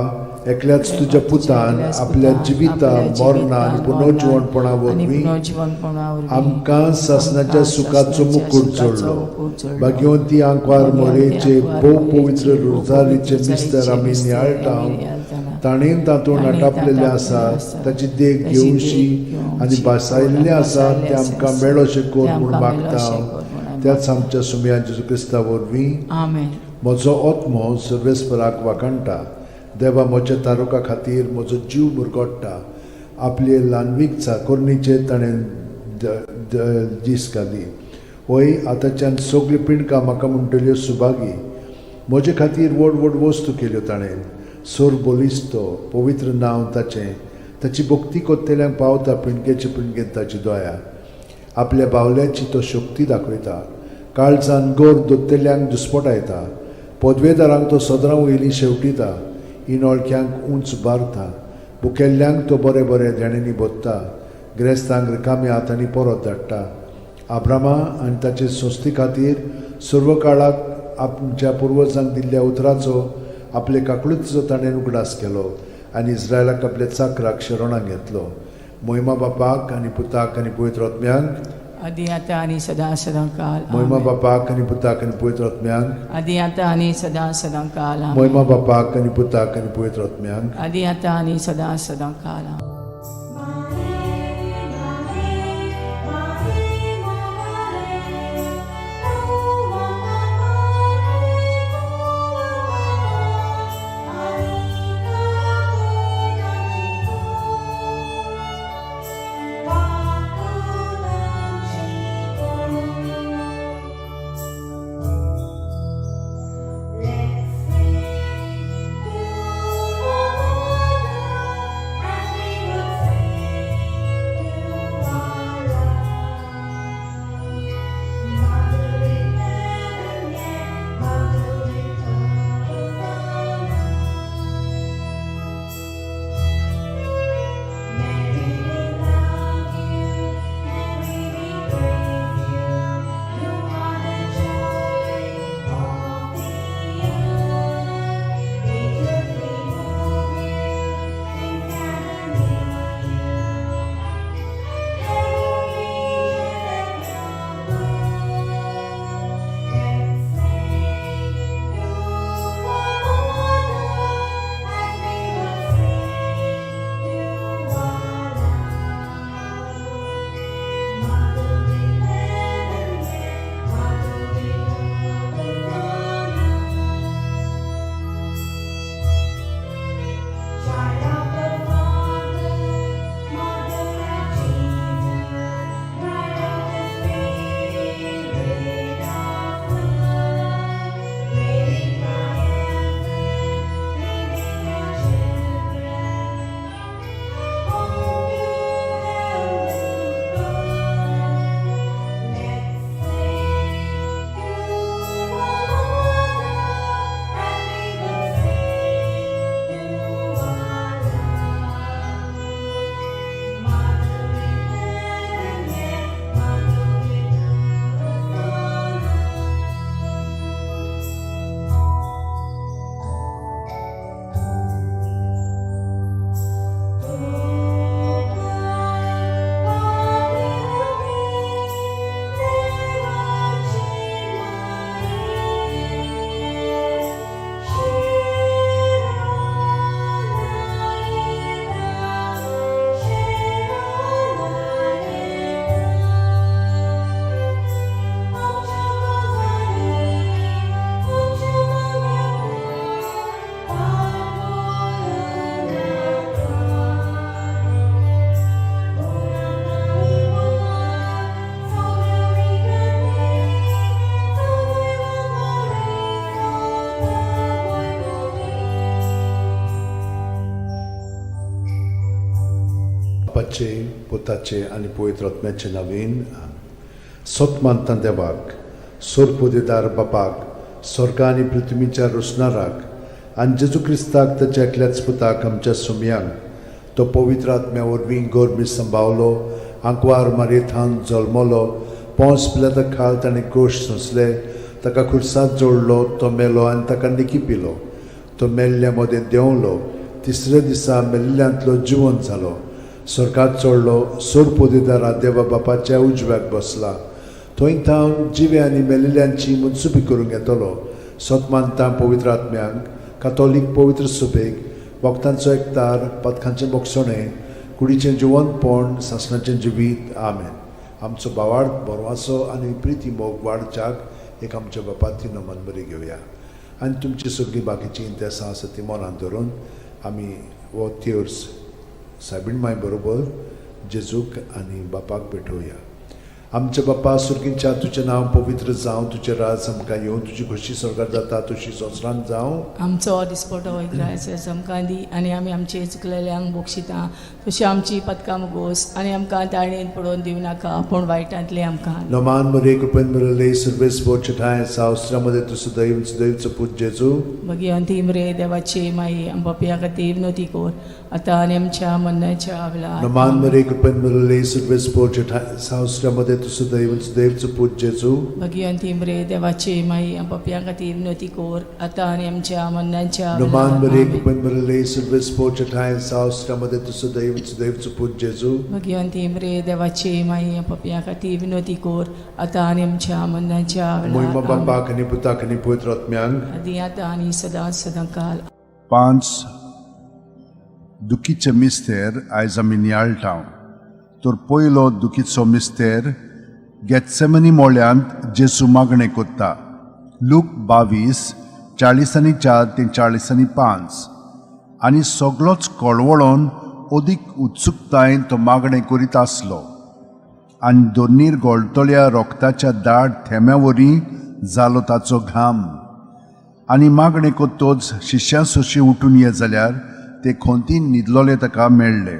[SPEAKER 1] एकल्याच तुज्या पुतान
[SPEAKER 2] एकल्याच
[SPEAKER 1] आपल्या
[SPEAKER 2] पुतान,
[SPEAKER 1] जिविता
[SPEAKER 2] आपल्या
[SPEAKER 1] मरणा आनी
[SPEAKER 2] जिवितान,
[SPEAKER 1] पुनर्जिवणपणा
[SPEAKER 2] मरणान आनी
[SPEAKER 1] वरवीं
[SPEAKER 2] पुनर्जिवणपणा वरवीं
[SPEAKER 1] आमकां सासणाच्या
[SPEAKER 2] आमकां
[SPEAKER 1] सुखाचो
[SPEAKER 2] सासणाच्या
[SPEAKER 1] मुकूट
[SPEAKER 2] सुखाचो
[SPEAKER 1] जोडलो
[SPEAKER 2] मुकूट जोडलो.
[SPEAKER 1] भाग्यवंती आंकवार
[SPEAKER 2] भाग्यवंती
[SPEAKER 1] मोरेचे
[SPEAKER 2] आंकवार
[SPEAKER 1] भोव
[SPEAKER 2] मोरेचे
[SPEAKER 1] पवित्र
[SPEAKER 2] भोव
[SPEAKER 1] रोजारीचे
[SPEAKER 2] पवित्र
[SPEAKER 1] मिस्तर आमी
[SPEAKER 2] रोजारीचे
[SPEAKER 1] नियाळटा
[SPEAKER 2] मिस्तर आमी नियाळटाना.
[SPEAKER 1] ताणें तातूंत
[SPEAKER 2] ताणें
[SPEAKER 1] आटापलेलें
[SPEAKER 2] तातूंत
[SPEAKER 1] आसा
[SPEAKER 2] आसा.
[SPEAKER 1] ताची देख
[SPEAKER 2] ताची
[SPEAKER 1] घेवशी
[SPEAKER 2] देख घेवची
[SPEAKER 1] आनी भासायल्लें आसा
[SPEAKER 2] भासायल्लें
[SPEAKER 1] तें आमकां
[SPEAKER 2] आसा.
[SPEAKER 1] मेळोशें कर
[SPEAKER 2] तें
[SPEAKER 1] म्हूण
[SPEAKER 2] आमकां
[SPEAKER 1] मागता
[SPEAKER 2] मेळोशें कर म्हूण आमी
[SPEAKER 1] त्याच आमच्या सुमया जेजू क्रिस्ता वरवीं
[SPEAKER 2] आमेन.
[SPEAKER 1] म्हजो आत्मो सर्वेस्पराक वाखाणटा देवा म्हज्या तारुका खातीर म्हजो जीव मुरगोट्टा आपले ल्हानवीक चाकोरणीचेर ताणें दीस घाली वय आतांच्यान सगळ्यो पिंडकां म्हाका म्हणटल्यो सुभागी म्हजे खातीर व्हड व्हड वस्तू केल्यो ताणें सोर बलिस्तो पवित्र नांव ताचें ताची भक्ती कोत्तेल्यांक पावता पिंडकेचे पिंडकेन ताची दया आपल्या बावल्याची तो शक्ती दाखयता काळजान गोर दोत्तेल्यांक दुस्पटायता पदवेदारांक तो सदरां वयली शेवटिता इनोळख्यांक उंच बारता भुकेल्ल्यांक तो बरें बरें देण्यांनी भोत्ता गिरेस्तांक रिकाम्या हातांनी परत धाडटा आब्रामा आनी ताचे संस्थे खातीर सर्व काळाक आमच्या पुर्वजांक दिल्ल्या उतराचो आपले काकळुतीचो ताणें उगडास केलो आनी इस्रायलाक आपल्या चाकराक शरणाक घेतलो मोहिमा बापाक आनी पुताक आनी पवित्र आत्म्यांक
[SPEAKER 2] आदी आतां आनी सदां सदां काल
[SPEAKER 1] मोहिमा
[SPEAKER 2] आमेन.
[SPEAKER 1] बापाक आनी पुताक आनी पवित्र आत्म्यांक
[SPEAKER 2] आदी आतां आनी सदां सदां काल आमेन.
[SPEAKER 1] मोहिमा बापाक आनी पुताक आनी पवित्र आत्म्यांक
[SPEAKER 2] आदी आतां आनी सदां सदां काल आमेन.
[SPEAKER 4] Let's sing to the Lord as we
[SPEAKER 1] बापाचे, पुताचे आनी पवित्र आत्म्याचे नवीन. सत मानता देवाक, सोरपुदेदार बापाक, स्वर्गा आनी पृथ्वीच्या रोसणाराक, आनी जेजू क्रिस्ताक, ताच्या एकल्याच पुताक, आमच्या सुमयांक, तो पवित्र आत्म्या वरवीं गोरमी संभावलो, आंकवार मारयेथान जल्मलो, पोंस पिलाता खाल ताणें कोश सोंसले, ताका खुर्सात जोडलो, तो मेलो आनी ताका निकी पिलो, तो मेल्ल्या मदें देंवलो, तिसऱ्या दिसा मेल्ल्यांतलो जिवन जालो, स्वर्गात चडलो, सोरपोदेदारा देवा बापाच्या उजव्याक बसला, थंय थावन जिवे आनी मेल्ल्यांची मनसुबी करूंक येतलो. सत मानता पवित्र आत्म्यांक, कातोलीक पवित्र सुबेक, वखदांचो एकतार, पदकांचें बोगसणें, कुडीचें जिवनपण, सासणाचें जिवीत. आमेन. आमचो बावाड बरवासो आनी प्रिती मोग वाडच्याक एक आमच्या बापाती नमन बरी घेवया आनी तुमची सगळीं बाकीचीं इंतेसां आसा ती मनांत धरून आमी हो तेर्स सायबीण माय बरोबर जेजूक आनी बापाक भेटोवया. आमच्या बापा सुर्गींच्या, तुजें नांव पवित्र जावं, तुजें राज आमकां येवं, तुजी खोशी स्वर्गार जाता तशी संवसारांत जावं.
[SPEAKER 2] आमचो दिसपटो इग्रायस आमकां दी आनी आमी आमचे चुकलेल्यांक बक्षिता तशी आमची पदकां मुगोस आनी आमकां ताळणेन पडोवन दिवं नाका, पूण वायटांतले आमकां.
[SPEAKER 1] नमान मरे, कृपेन मिळले सर्वेस ठाय सावस्त्रामध्ये तूं सदैव सदैवचो पूत जेजू.
[SPEAKER 2] मागीर अंतीम रे देवाची माई, आमच्या खातीर विनवती कर, आतां आनी आमच्या मरणाच्या वेळार.
[SPEAKER 1] नमान मरे, कृपेन मिळले सर्वेस ठाय सावस्त्रामध्ये तूं सदैव सदैवचो पूत जेजू.
[SPEAKER 2] मागीर अंतीम रे देवाची माई, आमच्या खातीर विनवती कर, आतां आनी आमच्या मरणाच्या
[SPEAKER 1] नमान
[SPEAKER 2] वेळार.
[SPEAKER 1] मरे,
[SPEAKER 2] आमेन.
[SPEAKER 1] कृपेन मिळले सर्वेस ठाय सावस्त्रामध्ये तूं सदैव सदैवचो पूत जेजू.
[SPEAKER 2] मागीर अंतीम रे देवाची माई, आमच्या खातीर विनवती कर, आतां आनी आमच्या मरणाच्या
[SPEAKER 1] मोहिमा
[SPEAKER 2] वेळार. आमेन.
[SPEAKER 1] बापाक आनी पुताक आनी पवित्र आत्म्यांक.
[SPEAKER 2] आदी आतां आनी सदां सदां काल.
[SPEAKER 3] पांच दुखीचे मिस्तेर आयज आमी नियाळटा. तर पयलो दुखीचो मिस्तेर, गेत्सेमनी मोळ्यांत जेसू मागणें कोत्ता. लूक 22:44 ते 45. आनी सगलोच कळवळोन अदीक उत्सुकतायेन तो मागणें करीत आसलो आनी दोनीर गोळटल्या रोगताच्या दाट थेंब्या वरी जालो ताचो घाम. आनी मागणें कोत्तोच शिश्यां सोशी उठून ये जाल्यार ते खोंतीन न्हिदलोले ताका मेळ्ळे.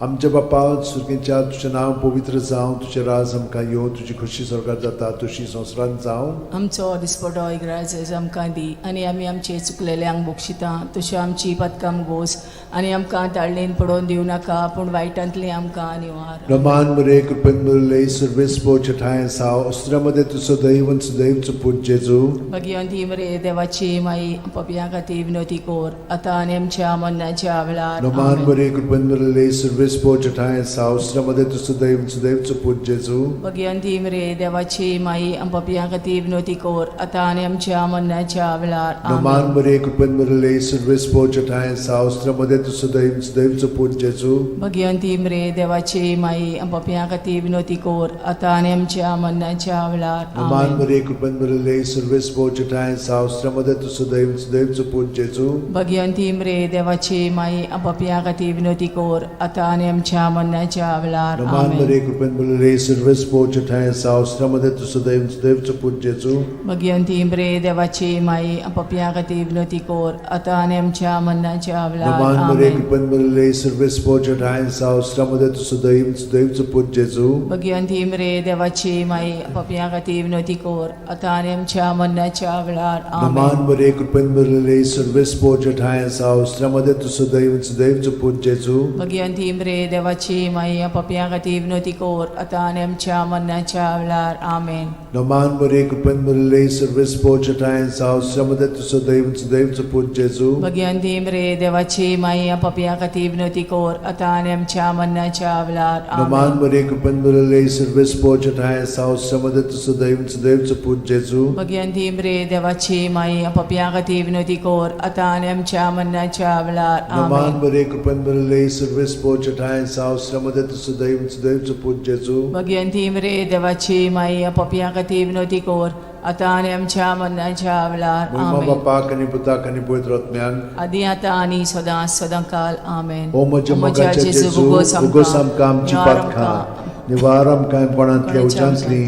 [SPEAKER 1] आमच्या बापा सुर्गींच्या, तुजें नांव पवित्र जावं, तुजें राज आमकां येवं, तुजी खोशी स्वर्गार जाता तशी संवसारांत जावं.
[SPEAKER 2] आमचो दिसपटो इग्राज आमकां दी आनी आमी आमचे चुकलेल्यांक बक्षिता तशी आमची पदकां गोस आनी आमकां ताळणेन पडोवन दिवं नाका, पूण वायटांतली आमकां निवार.
[SPEAKER 1] रमान मरे, कृपेन मुरले सर्वेस ठाय साव अस्त्रामध्ये तूं सदैव सदैवचो पूत जेजू.
[SPEAKER 2] भगिवंती मरे देवाची माई, पपया खातीर विनवती कर, आतां आनी आमच्या मरणाच्या वेळार.
[SPEAKER 1] रमान
[SPEAKER 2] आमेन.
[SPEAKER 1] मरे, कृपेन मुरले सर्वेस ठाय साव अस्त्रामध्ये तूं सदैव सदैवचो पूत जेजू.
[SPEAKER 2] भगिवंती मरे देवाची माई, पपया खातीर विनवती कर, आतां आनी आमच्या मरणाच्या वेळार.
[SPEAKER 1] रमान
[SPEAKER 2] आमेन.
[SPEAKER 1] मरे, कृपेन मुरले सर्वेस ठाय साव अस्त्रामध्ये तूं सदैव सदैवचो पूत जेजू.
[SPEAKER 2] भगिवंती मरे देवाची माई, पपया खातीर विनवती कर, आतां आनी आमच्या मरणाच्या वेळार.
[SPEAKER 1] रमान
[SPEAKER 2] आमेन.
[SPEAKER 1] मरे, कृपेन मुरले सर्वेस ठाय साव अस्त्रामध्ये तूं सदैव सदैवचो पूत जेजू.
[SPEAKER 2] भगिवंती मरे देवाची माई, पपया खातीर विनवती कर, आतां आनी आमच्या मरणाच्या वेळार.
[SPEAKER 1] रमान
[SPEAKER 2] आमेन.
[SPEAKER 1] मरे, कृपेन मुरले सर्वेस ठाय साव अस्त्रामध्ये तूं सदैव सदैवचो पूत जेजू.
[SPEAKER 2] भगिवंती मरे देवाची माई, पपया खातीर विनवती कर, आतां आनी आमच्या मरणाच्या वेळार.
[SPEAKER 1] रमान मरे,
[SPEAKER 2] आमेन.
[SPEAKER 1] कृपेन मुरले सर्वेस ठाय साव अस्त्रामध्ये तूं सदैव सदैवचो पूत जेजू.
[SPEAKER 2] भगिवंती मरे देवाची माई, पपया खातीर विनवती कर, आतां आनी आमच्या मरणाच्या वेळार.
[SPEAKER 1] रमान
[SPEAKER 2] आमेन.
[SPEAKER 1] मरे, कृपेन मुरले सर्वेस ठाय साव अस्त्रामध्ये तूं सदैव सदैवचो पूत जेजू.
[SPEAKER 2] भगिवंती मरे देवाची माई, पपया खातीर विनवती कर, आतां आनी आमच्या मरणाच्या वेळार. आमेन.
[SPEAKER 1] रमान मरे, कृपेन मुरले सर्वेस ठाय साव अस्त्रामध्ये तूं सदैव सदैवचो पूत जेजू.
[SPEAKER 2] भगिवंती मरे देवाची माई, पपया खातीर विनवती कर, आतां आनी आमच्या मरणाच्या वेळार.
[SPEAKER 1] रमान
[SPEAKER 2] आमेन.
[SPEAKER 1] मरे, कृपेन मुरले सर्वेस ठाय साव अस्त्रामध्ये तूं सदैव सदैवचो पूत जेजू.
[SPEAKER 2] भगिवंती मरे देवाची माई, पपया खातीर विनवती कर, आतां आनी आमच्या मरणाच्या वेळार.
[SPEAKER 1] रमान
[SPEAKER 2] आमेन.
[SPEAKER 1] मरे, कृपेन मुरले सर्वेस ठाय साव अस्त्रामध्ये तूं सदैव सदैवचो पूत जेजू.
[SPEAKER 2] भगिवंती मरे देवाची माई, पपया खातीर विनवती कर, आतां आनी आमच्या मरणाच्या वेळार.
[SPEAKER 1] मोहिमा
[SPEAKER 2] आमेन.
[SPEAKER 1] बापाक आनी पुताक आनी पवित्र आत्म्याक.
[SPEAKER 2] आदी आतां आनी सदां सदां काल. आमेन.
[SPEAKER 1] ओ म्हज्या मोगाच्या जेजू, उगोस आमकां आमची पातकां, निवार आमकां कोणांतल्या उज्यांतली,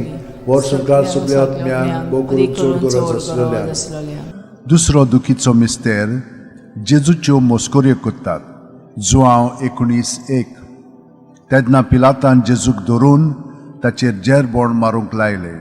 [SPEAKER 1] वर्सभर सगळ्या आत्म्यांक भोव करून चड गरज आसलेल्या.
[SPEAKER 2] आसलेल्या.
[SPEAKER 3] दुसरो दुखीचो मिस्तेर, जेजूच्यो मोस्कोऱ्यो कोत्तात. जुआंव 19:1. तेन्ना पिलातान जेजूक धरून ताचेर जेरबोण मारूंक लायलें.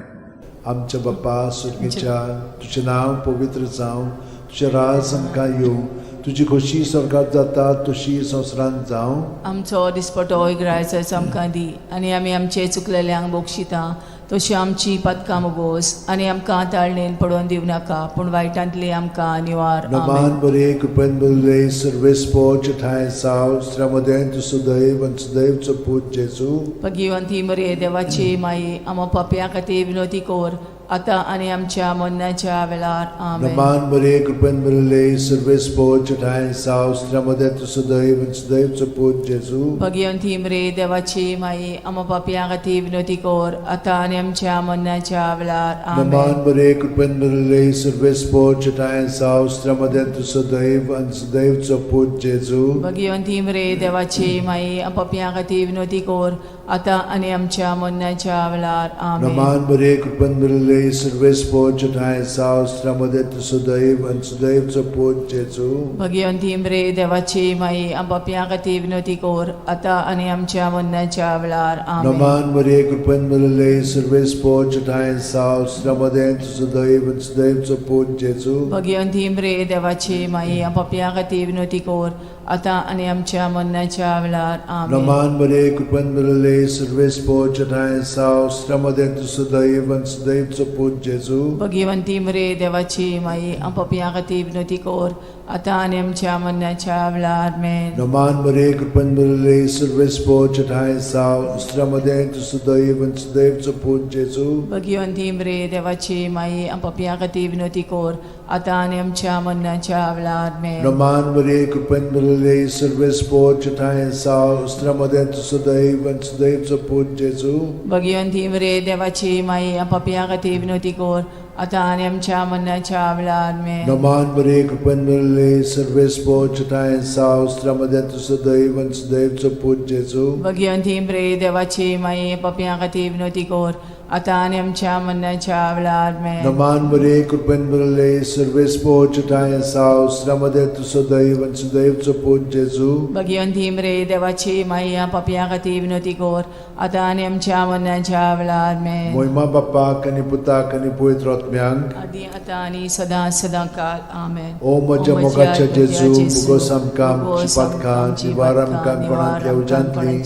[SPEAKER 1] आमच्या बापा सुर्गीच्या, तुजें नांव पवित्र जावं, तुजें राज आमकां येवं, तुजी खोशी स्वर्गात जाता तशी संवसारांत जावं.
[SPEAKER 2] आमचो दिसपटो इगरायचो आमकां दी आनी आमी आमचे चुकलेल्यांक बक्षिता तशी आमची पदकां मुगोस आनी आमकां ताळणेन पडोवन दिवं नाका पूण वायटांतली आमकां निवार. आमेन.
[SPEAKER 1] नमान बरे, कृपेन भरिल्ले, सर्वेस्पोच ठांय साव, स्त्र्यामदें तूं सुदैव आनी सुदैवचो पूत जेजू.
[SPEAKER 2] भगिवंती मरे देवाची माई, आमा पापया खातीर विनोती कोर आतां आनी आमच्या मरणाच्या वेळार. आमेन.
[SPEAKER 1] नमान बरे, कृपेन भरिल्ले, सर्वेस्पोच ठांय साव, स्त्र्यामदें तूं सुदैव आनी सुदैवचो पूत जेजू.
[SPEAKER 2] भगिवंती मरे देवाची माई, आमा पापया खातीर विनोती कोर आतां आनी आमच्या मरणाच्या वेळार. आमेन.
[SPEAKER 1] नमान बरे, कृपेन भरिल्ले, सर्वेस्पोच ठांय साव, स्त्र्यामदें तूं सुदैव आनी सुदैवचो पूत जेजू.
[SPEAKER 2] भगिवंती मरे देवाची माई, पापया खातीर विनोती कोर आतां आनी आमच्या मरणाच्या वेळार. आमेन.
[SPEAKER 1] नमान बरे, कृपेन भरिल्ले, सर्वेस्पोच ठांय साव, स्त्र्यामदें तूं सुदैव आनी सुदैवचो पूत जेजू.
[SPEAKER 2] भगिवंती मरे देवाची माई, पापया खातीर विनोती कोर आतां आनी आमच्या मरणाच्या वेळार. आमेन.
[SPEAKER 1] नमान मरे, कृपेन भरिल्ले, सर्वेस्पोच ठांय साव, स्त्र्यामदें तूं सुदैव आनी सुदैवचो पूत जेजू.
[SPEAKER 2] भगिवंती मरे देवाची माई, पापया खातीर विनोती कोर आतां आनी आमच्या मरणाच्या वेळार. आमेन.
[SPEAKER 1] नमान मरे, कृपेन भरिल्ले, सर्वेस्पोच ठांय साव, स्त्र्यामदें तूं सुदैव आनी सुदैवचो पूत जेजू.
[SPEAKER 2] भगिवंती मरे देवाची माई, पापया खातीर विनोती कोर आतां आनी आमच्या मरणाच्या वेळार. आमेन.
[SPEAKER 1] नमान मरे, कृपेन भरिल्ले, सर्वेस्पोच ठांय साव, स्त्र्यामदें तूं सुदैव आनी सुदैवचो पूत जेजू.
[SPEAKER 2] भगिवंती मरे देवाची माई, पापया खातीर विनोती कोर आतां आनी आमच्या मरणाच्या वेळार. आमेन.
[SPEAKER 1] नमान मरे, कृपेन भरिल्ले, सर्वेस्पोच ठांय साव, स्त्र्यामदें तूं सुदैव आनी सुदैवचो पूत जेजू.
[SPEAKER 2] भगिवंती मरे देवाची माई, पापया खातीर विनोती कोर आतां आनी आमच्या मरणाच्या वेळार. आमेन.
[SPEAKER 1] नमान मरे, कृपेन भरिल्ले, सर्वेस्पोच ठांय साव, स्त्र्यामदें तूं सुदैव आनी सुदैवचो पूत जेजू.
[SPEAKER 2] भगिवंती मरे देवाची माई, पापया खातीर विनोती कोर आतां आनी आमच्या मरणाच्या वेळार. आमेन.
[SPEAKER 1] नमान मरे, कृपेन भरिल्ले, सर्वेस्पोच ठांय साव, स्त्र्यामदें तूं सुदैव आनी सुदैवचो पूत जेजू.
[SPEAKER 2] भगिवंती मरे देवाची माई, पापया खातीर विनोती कोर आतां आनी आमच्या मरणाच्या वेळार. आमेन.
[SPEAKER 1] मोहिमा बाप्पाक आनी पुताक आनी पवित्र आत्म्यांक,
[SPEAKER 2] आदी आतां आनी सदां सदां काल. आमेन.
[SPEAKER 1] ओ म्हज्या मोगाच्या जेजू, मुगोस आमकां आमची पातकां निवार आमकां कोणांतल्या उज्यांतली,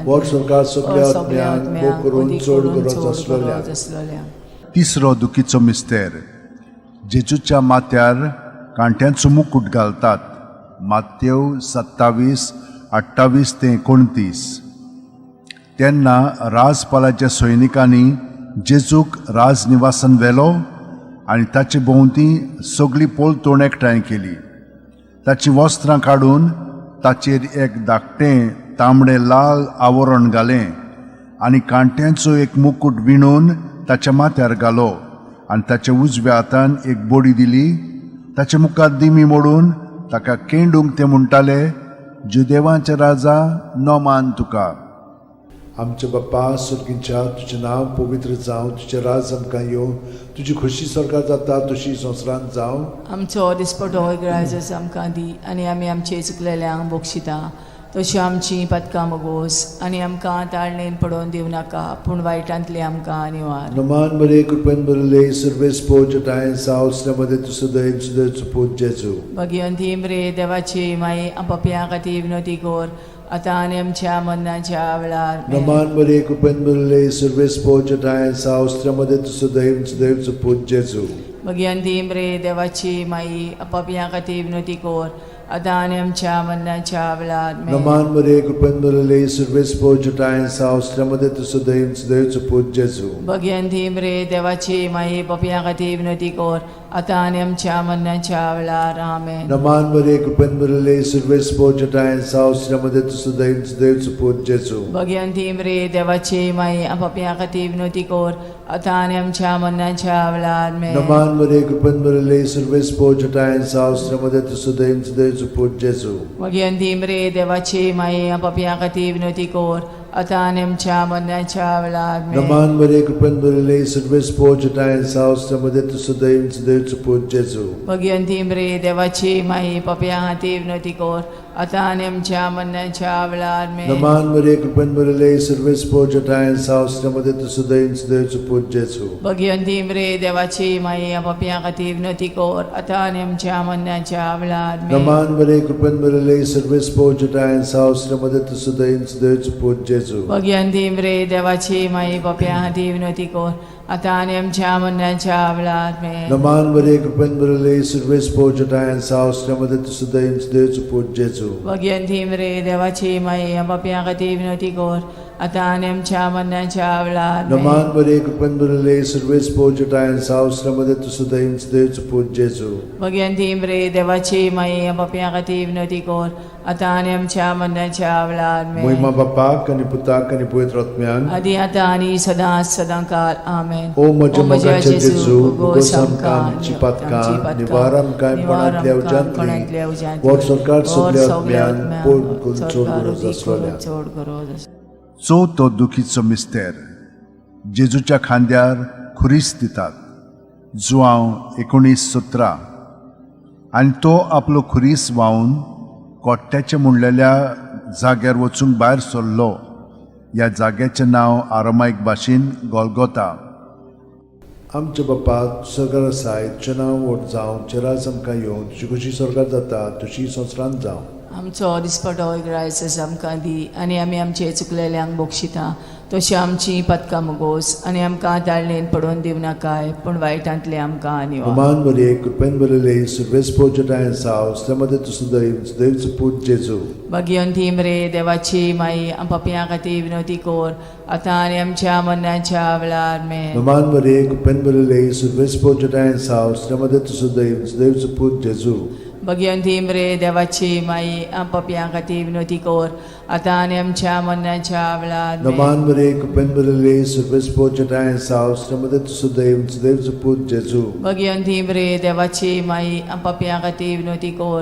[SPEAKER 1] वर स्वर्गात सगल्या आत्म्यांक, भोव करून चड गरज आसलेल्या.
[SPEAKER 2] आसलोल्या.
[SPEAKER 3] तिसरो दुखीचो मिस्तेर. जेजूच्या माथ्यार कांट्यांचो मुकूट घालतात. मातेव 27 28 ते 29. तेन्ना राजपालाच्या सैनिकांनी जेजूक राजनिवासान व्हेलो आनी ताचे भोंवती सगळी पलतोण एकठांय केली. ताचीं वस्त्रां काडून ताचेर एक धाकटें तांबडें लाल आवरण घालें आनी कांट्यांचो एक मुकूट विणून ताच्या माथ्यार घालो आनी ताच्या उजव्या हातान एक बडी दिली. ताच्या मुखार दिमी मोडून ताका केंडूंक ते म्हणटाले, जुदेवांचे राजा, नमान तुका.
[SPEAKER 1] आमच्या बाप्पा सुर्गींच्या, तुजें नांव पवित्र जावं, तुजें राज आमकां येवं, तुजी खोशी स्वर्गात जाता तशी संवसारांत जावं.
[SPEAKER 2] आमचो दिसपटो इगरायजस आमकां दी आनी आमी आमचे चुकलेल्यांक बक्षिता तशी आमची पदकां मगोस आनी आमकां ताळणेन पडोवन दिवं नाका पूण वायटांतली आमकां निवार.
[SPEAKER 1] नमान मरे, कृपेन भरिल्ले, सर्वेस्पोच ठांय साव, स्त्र्यामदें तूं सुदैव सुदैवचो पूत जेजू.
[SPEAKER 2] भगिवंती मरे देवाची माई, पापया खातीर विनोती कोर आतां आनी आमच्या मरणाच्या वेळार. आमेन.
[SPEAKER 1] नमान मरे, कृपेन भरिल्ले, सर्वेस्पोच ठांय साव, स्त्र्यामदें तूं सुदैव सुदैवचो पूत जेजू.
[SPEAKER 2] भगिवंती मरे देवाची माई, पापया खातीर विनोती कोर आतां आनी आमच्या मरणाच्या वेळार. आमेन.
[SPEAKER 1] नमान मरे, कृपेन भरिल्ले, सर्वेस्पोच ठांय साव, स्त्र्यामदें तूं सुदैव सुदैवचो पूत जेजू.
[SPEAKER 2] भगिवंती मरे देवाची माई, पापया खातीर विनोती कोर आतां आनी आमच्या मरणाच्या वेळार. आमेन.
[SPEAKER 1] नमान मरे, कृपेन भरिल्ले, सर्वेस्पोच ठांय साव, स्त्र्यामदें तूं सुदैव सुदैवचो पूत जेजू.
[SPEAKER 2] भगिवंती मरे देवाची माई, पापया खातीर विनोती कोर आतां आनी आमच्या मरणाच्या वेळार. आमेन.
[SPEAKER 1] नमान मरे, कृपेन भरिल्ले, सर्वेस्पोच ठांय साव, स्त्र्यामदें तूं सुदैव सुदैवचो पूत जेजू.
[SPEAKER 2] भगिवंती मरे देवाची माई, पापया खातीर विनोती कोर आतां आनी आमच्या मरणाच्या वेळार. आमेन.
[SPEAKER 1] नमान मरे, कृपेन भरिल्ले, सर्वेस्पोच ठांय साव, स्त्र्यामदें तूं सुदैव सुदैवचो पूत जेजू.
[SPEAKER 2] भगिवंती मरे देवाची माई, पापया खातीर विनोती कोर आतां आनी आमच्या मरणाच्या वेळार आमेन.
[SPEAKER 1] नमान मरिये, कृपेन भरिल्ले, सर्वेस्पोर जठायन सावसऱ्यामध्ये तूं सदैव सदैवचो पूत जेजू.
[SPEAKER 2] भगिवंती मरे देवाची माई, पापयां खातीर विनवती कर आतां आनी आमच्या मरणाच्या वेळार आमेन.
[SPEAKER 1] नमान मरिये, कृपेन भरिल्ले, सर्वेस्पोर जठायन सावसऱ्यामध्ये तूं सदैव सदैवचो पूत जेजू.
[SPEAKER 2] भगिवंती मरे देवाची माई, पापयां खातीर विनवती कर आतां आनी आमच्या मरणाच्या वेळार आमेन.
[SPEAKER 1] नमान मरिये, कृपेन भरिल्ले, सर्वेस्पोर जठायन सावसऱ्यामध्ये तूं सदैव सदैवचो पूत जेजू.
[SPEAKER 2] भगिवंती मरे देवाची माई, पापयां खातीर विनवती कर आतां आनी आमच्या मरणाच्या वेळार आमेन.
[SPEAKER 1] नमान मरिये, कृपेन भरिल्ले, सर्वेस्पोर जठायन सावसऱ्यामध्ये तूं सदैव सदैवचो पूत जेजू.
[SPEAKER 2] भगिवंती मरे देवाची माई, पापयां खातीर विनवती कर आतां आनी आमच्या मरणाच्या वेळार आमेन.
[SPEAKER 1] मोहिमा बापाक आनी पुताक आनी पवित्र आत्म्याक.
[SPEAKER 2] आदी आतां आनी सदां सदां काल आमेन.
[SPEAKER 1] ओ म्हज्या मोगाचे जेजू, भोगोस आमकां आमची पातकां, निवार आमकां कोणांतल्या उज्यांतली, व्हड सरकार सगल्या आत्म्यान पोड करून चड गरज आसलोल्या.
[SPEAKER 2] चड गरज आसलोल्या.
[SPEAKER 3] चवथो दुखीचो मिस्तेर, जेजूच्या खांद्यार खुरीस दितात. जुआंव 19:17. आनी तो आपलो खुरीस व्हांवन कोट्ट्याचे म्हणलेल्या जाग्यार वचूंक भायर सरलो. ह्या जाग्याचें नांव आरामायक भाशेन गोलगोता.
[SPEAKER 1] आमच्या बापा, सरकार आसाय, तुजें नांव व्हड जावं, तुजें राज आमकां येवं, तुजी खुशी स्वर्गात जाता तशी संवसारांत जावं.
[SPEAKER 2] आमचो दिसपटो ग्रायस आमकां दी आनी आमी आमचे चुकलेल्यांक बक्षिता तशी आमची पदकां मुगोस आनी आमकां ताळणेन पडोवन दिवनाकाय, पूण वायटांतले आमकां निवार.
[SPEAKER 1] नमान मरिये, कृपेन भरिल्ले, सर्वेस्पोर जठायन साव, त्यामध्ये तूं सदैव सदैवचो पूत जेजू.
[SPEAKER 2] भगिवंती मरे देवाची माई, पापयां खातीर विनवती कर आतां आनी आमच्या मरणाच्या वेळार आमेन.
[SPEAKER 1] नमान मरिये, कृपेन भरिल्ले, सर्वेस्पोर जठायन साव, त्यामध्ये तूं सदैव सदैवचो पूत जेजू.
[SPEAKER 2] भगिवंती मरे देवाची माई, पापयां खातीर विनवती कर आतां आनी आमच्या मरणाच्या वेळार आमेन.
[SPEAKER 1] नमान मरिये, कृपेन भरिल्ले, सर्वेस्पोर जठायन साव, त्यामध्ये तूं सदैव सदैवचो पूत जेजू.
[SPEAKER 2] भगिवंती मरे देवाची माई, पापयां खातीर विनवती कर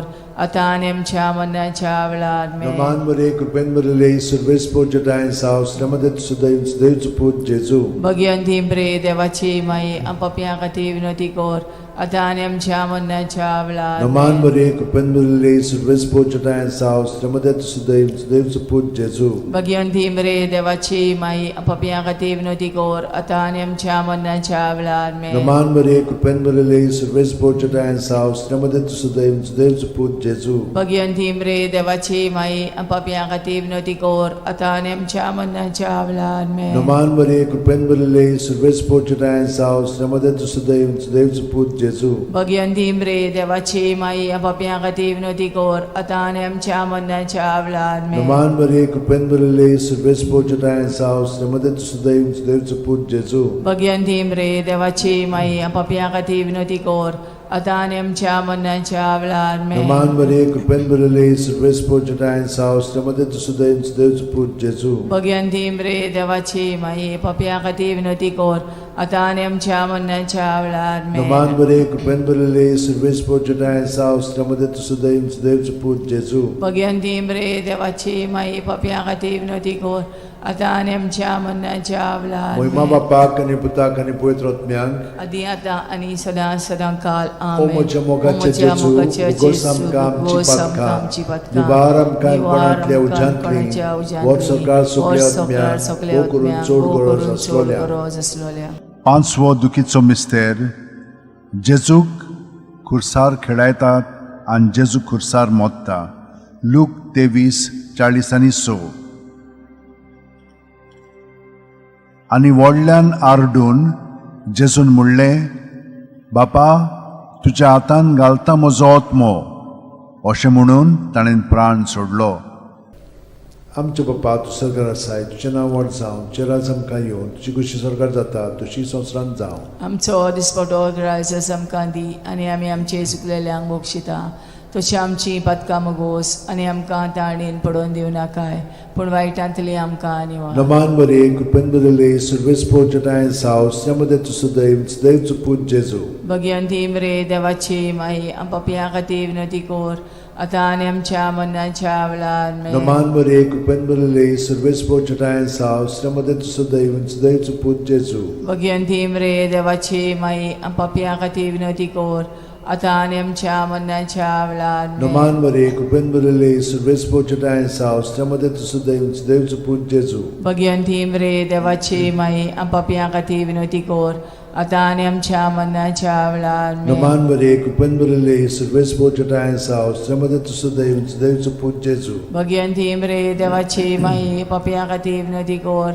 [SPEAKER 2] आतां आनी आमच्या मरणाच्या वेळार आमेन.
[SPEAKER 1] नमान मरिये, कृपेन भरिल्ले, सर्वेस्पोर जठायन साव, त्यामध्ये तूं सदैव सदैवचो पूत जेजू.
[SPEAKER 2] भगिवंती मरे देवाची माई, पापयां खातीर विनवती कर आतां आनी आमच्या मरणाच्या वेळार
[SPEAKER 1] नमान
[SPEAKER 2] आमेन.
[SPEAKER 1] मरिये, कृपेन भरिल्ले, सर्वेस्पोर जठायन साव, त्यामध्ये तूं सदैव सदैवचो पूत जेजू.
[SPEAKER 2] भगिवंती मरे देवाची माई, पापयां खातीर विनवती कर आतां आनी आमच्या मरणाच्या वेळार आमेन.
[SPEAKER 1] नमान मरिये, कृपेन भरिल्ले, सर्वेस्पोर जठायन साव, त्यामध्ये तूं सदैव सदैवचो पूत जेजू.
[SPEAKER 2] भगिवंती मरे देवाची माई, पापयां खातीर विनवती कर आतां आनी आमच्या मरणाच्या वेळार आमेन.
[SPEAKER 1] नमान मरिये, कृपेन भरिल्ले, सर्वेस्पोर जठायन साव, त्यामध्ये तूं सदैव सदैवचो पूत जेजू.
[SPEAKER 2] भगिवंती मरे देवाची माई, पापयां खातीर विनवती कर आतां आनी आमच्या मरणाच्या वेळार आमेन.
[SPEAKER 1] नमान मरिये, कृपेन भरिल्ले, सर्वेस्पोर जठायन साव, त्यामध्ये तूं सदैव सदैवचो पूत जेजू.
[SPEAKER 2] भगिवंती मरे देवाची माई, पापयां खातीर विनवती कर आतां आनी आमच्या मरणाच्या वेळार आमेन.
[SPEAKER 1] नमान मरिये, कृपेन भरिल्ले, सर्वेस्पोर जठायन साव, त्यामध्ये तूं सदैव सदैवचो पूत जेजू.
[SPEAKER 2] भगिवंती मरे देवाची माई, पापयां खातीर विनवती कर आतां आनी आमच्या मरणाच्या वेळार आमेन.
[SPEAKER 1] नमान मरिये, कृपेन भरिल्ले, सर्वेस्पोर जठायन साव, त्यामध्ये तूं सदैव सदैवचो पूत जेजू.
[SPEAKER 2] भगिवंती मरे देवाची माई, पापयां खातीर विनवती कर आतां आनी आमच्या मरणाच्या वेळार
[SPEAKER 1] मोहिमा
[SPEAKER 2] आमेन.
[SPEAKER 1] बापाक आनी पुताक आनी पवित्र आत्म्याक.
[SPEAKER 2] आदी आतां आनी सदां सदां काल
[SPEAKER 1] ओ
[SPEAKER 2] आमेन.
[SPEAKER 1] म्हज्या मोगाचे
[SPEAKER 2] ओ म्हज्या
[SPEAKER 1] जेजू,
[SPEAKER 2] मोगाचे
[SPEAKER 1] उगोस
[SPEAKER 2] जेजू,
[SPEAKER 1] आमकां आमची
[SPEAKER 2] उगोस आमकां
[SPEAKER 1] पातकां,
[SPEAKER 2] आमची पातकां,
[SPEAKER 1] निवार आमकां
[SPEAKER 2] निवार
[SPEAKER 1] कोणांतल्या
[SPEAKER 2] आमकां
[SPEAKER 1] उज्यांतली,
[SPEAKER 2] कोणाच्या उज्यांतली,
[SPEAKER 1] व्हड सरकार सगल्या
[SPEAKER 2] व्हड सरकार
[SPEAKER 1] आत्म्याक,
[SPEAKER 2] सगल्या
[SPEAKER 1] भोव करून
[SPEAKER 2] आत्म्याक,
[SPEAKER 1] चड
[SPEAKER 2] भोव
[SPEAKER 1] गरज
[SPEAKER 2] करून चड
[SPEAKER 1] आसलोल्या.
[SPEAKER 2] गरज आसलोल्या.
[SPEAKER 3] पांचवो दुखीचो मिस्तेर, जेजूक खुर्सार खेळायतात आनी जेजू खुर्सार मोत्ता. लूक 23:46. आनी व्हडल्यान आरडून जेजून म्हणलें, बापा, तुज्या हातान घालता म्हजो आत्मो. अशें म्हणून ताणें प्राण सोडलो.
[SPEAKER 1] आमच्या बापा, तूं सरकार आसाय, तुजें नांव व्हड जावं, तुजें राज आमकां येवं, तुजी खुशी सरकार जाता तशी संवसारांत जावं.
[SPEAKER 2] आमचो दिसपटो ग्रायस आमकां दी आनी आमी आमचे चुकलेल्यांक बक्षिता तशी आमची पातकां मुगोस आनी आमकां ताणेन पडोवन दिवनाकाय, पूण वायटांतली आमकां निवार.
[SPEAKER 1] नमान मरिये, कृपेन भरिल्ले, सर्वेस्पोर जठायन साव, त्यामध्ये तूं सदैव सदैवचो पूत जेजू.
[SPEAKER 2] भगिवंती मरे देवाची माई, पापयां खातीर विनवती कर आतां आनी आमच्या मरणाच्या वेळार आमेन.
[SPEAKER 1] नमान मरिये, कृपेन भरिल्ले, सर्वेस्पोर जठायन साव, त्यामध्ये तूं सदैव सदैवचो पूत जेजू.
[SPEAKER 2] भगिवंती मरे देवाची माई, पापयां खातीर विनवती कर आतां आनी आमच्या मरणाच्या वेळार आमेन.
[SPEAKER 1] नमान मरे कृपेन भरिल्ले सर्वेस्पर चेटाय साव तुझ्या तूं सुदैव देवचो पूत जेजू.
[SPEAKER 2] भगवंती मरे देवाची माई आमच्या खातीर विनवती कर आतां आनी आमच्या मरणाच्या वेळार आमेन.
[SPEAKER 1] नमान मरे कृपेन भरिल्ले सर्वेस्पर चेटाय साव तुझ्या तूं सुदैव देवचो पूत जेजू.
[SPEAKER 2] भगवंती मरे देवाची माई पापया खातीर विनवती कर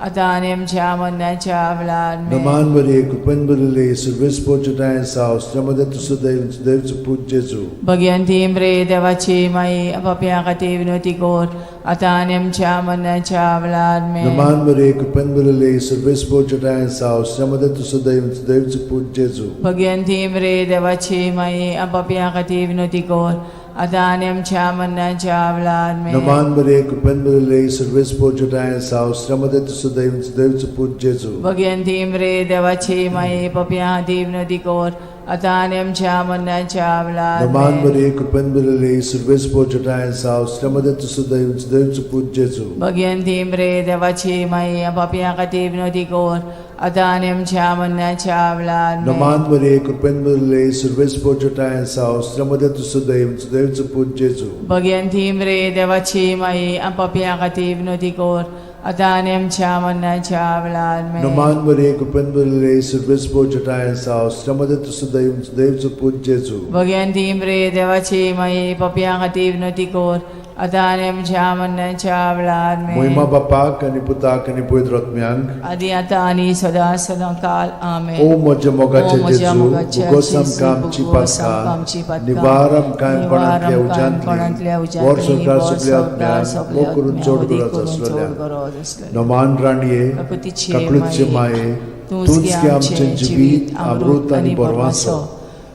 [SPEAKER 2] आतां आनी आमच्या मरणाच्या वेळार आमेन.
[SPEAKER 1] नमान मरे कृपेन भरिल्ले सर्वेस्पर चेटाय साव तुझ्या तूं सुदैव देवचो पूत जेजू.
[SPEAKER 2] भगवंती मरे देवाची माई पापया खातीर विनवती कर आतां आनी आमच्या मरणाच्या वेळार आमेन.
[SPEAKER 1] नमान मरे कृपेन भरिल्ले सर्वेस्पर चेटाय साव तुझ्या तूं सुदैव देवचो पूत जेजू.
[SPEAKER 2] भगवंती मरे देवाची माई पापया खातीर विनवती कर आतां आनी आमच्या मरणाच्या वेळार आमेन.
[SPEAKER 1] नमान मरे कृपेन भरिल्ले सर्वेस्पर चेटाय साव तुझ्या तूं सुदैव देवचो पूत जेजू.
[SPEAKER 2] भगवंती मरे देवाची माई पापया खातीर विनवती कर आतां आनी आमच्या मरणाच्या वेळार
[SPEAKER 1] नमान
[SPEAKER 2] आमेन.
[SPEAKER 1] मरे कृपेन भरिल्ले सर्वेस्पर चेटाय साव तुझ्या तूं सुदैव देवचो पूत जेजू.
[SPEAKER 2] भगवंती मरे देवाची माई पापया खातीर विनवती कर आतां आनी आमच्या मरणाच्या वेळार आमेन.
[SPEAKER 1] नमान मरे कृपेन भरिल्ले सर्वेस्पर चेटाय साव तुझ्या तूं सुदैव देवचो पूत जेजू.
[SPEAKER 2] भगवंती मरे देवाची माई पापया खातीर विनवती कर आतां आनी आमच्या मरणाच्या वेळार आमेन.
[SPEAKER 1] नमान मरे कृपेन भरिल्ले सर्वेस्पर चेटाय साव तुझ्या तूं सुदैव देवचो पूत जेजू.
[SPEAKER 2] भगवंती मरे देवाची माई पापया खातीर विनवती कर आतां आनी आमच्या मरणाच्या वेळार आमेन.
[SPEAKER 1] मोहिमा बापाक आनी पुताक आनी पवित्र आत्म्यांक
[SPEAKER 2] आदी आतां आनी सदां सदां काल आमेन.
[SPEAKER 1] ओ म्हज्या
[SPEAKER 2] ओ
[SPEAKER 1] मोगाचे
[SPEAKER 2] म्हज्या
[SPEAKER 1] जेजू
[SPEAKER 2] मोगाच्या
[SPEAKER 1] भोगोस
[SPEAKER 2] जेजू,
[SPEAKER 1] आमकां आमची
[SPEAKER 2] भोगोस आमकां आमची
[SPEAKER 1] पातकां
[SPEAKER 2] पातकां,
[SPEAKER 1] निवार आमकां कोणांतल्या
[SPEAKER 2] कोणांतल्या
[SPEAKER 1] उज्यांतली
[SPEAKER 2] उज्यांतली,
[SPEAKER 1] वर संवसार
[SPEAKER 2] वर
[SPEAKER 1] सगल्या
[SPEAKER 2] संवसार
[SPEAKER 1] आत्म्यांक
[SPEAKER 2] सगल्या
[SPEAKER 1] मोग करून
[SPEAKER 2] आत्म्यांक,
[SPEAKER 1] चड
[SPEAKER 2] मोग
[SPEAKER 1] गरज
[SPEAKER 2] करून चड
[SPEAKER 1] आसलेल्या
[SPEAKER 2] गरज आसलेल्या.
[SPEAKER 1] नमान राणये
[SPEAKER 2] काकुतीचे
[SPEAKER 1] काकळूतचे माये तूंच की आमचें जिवीत अमृत आनी बरवासो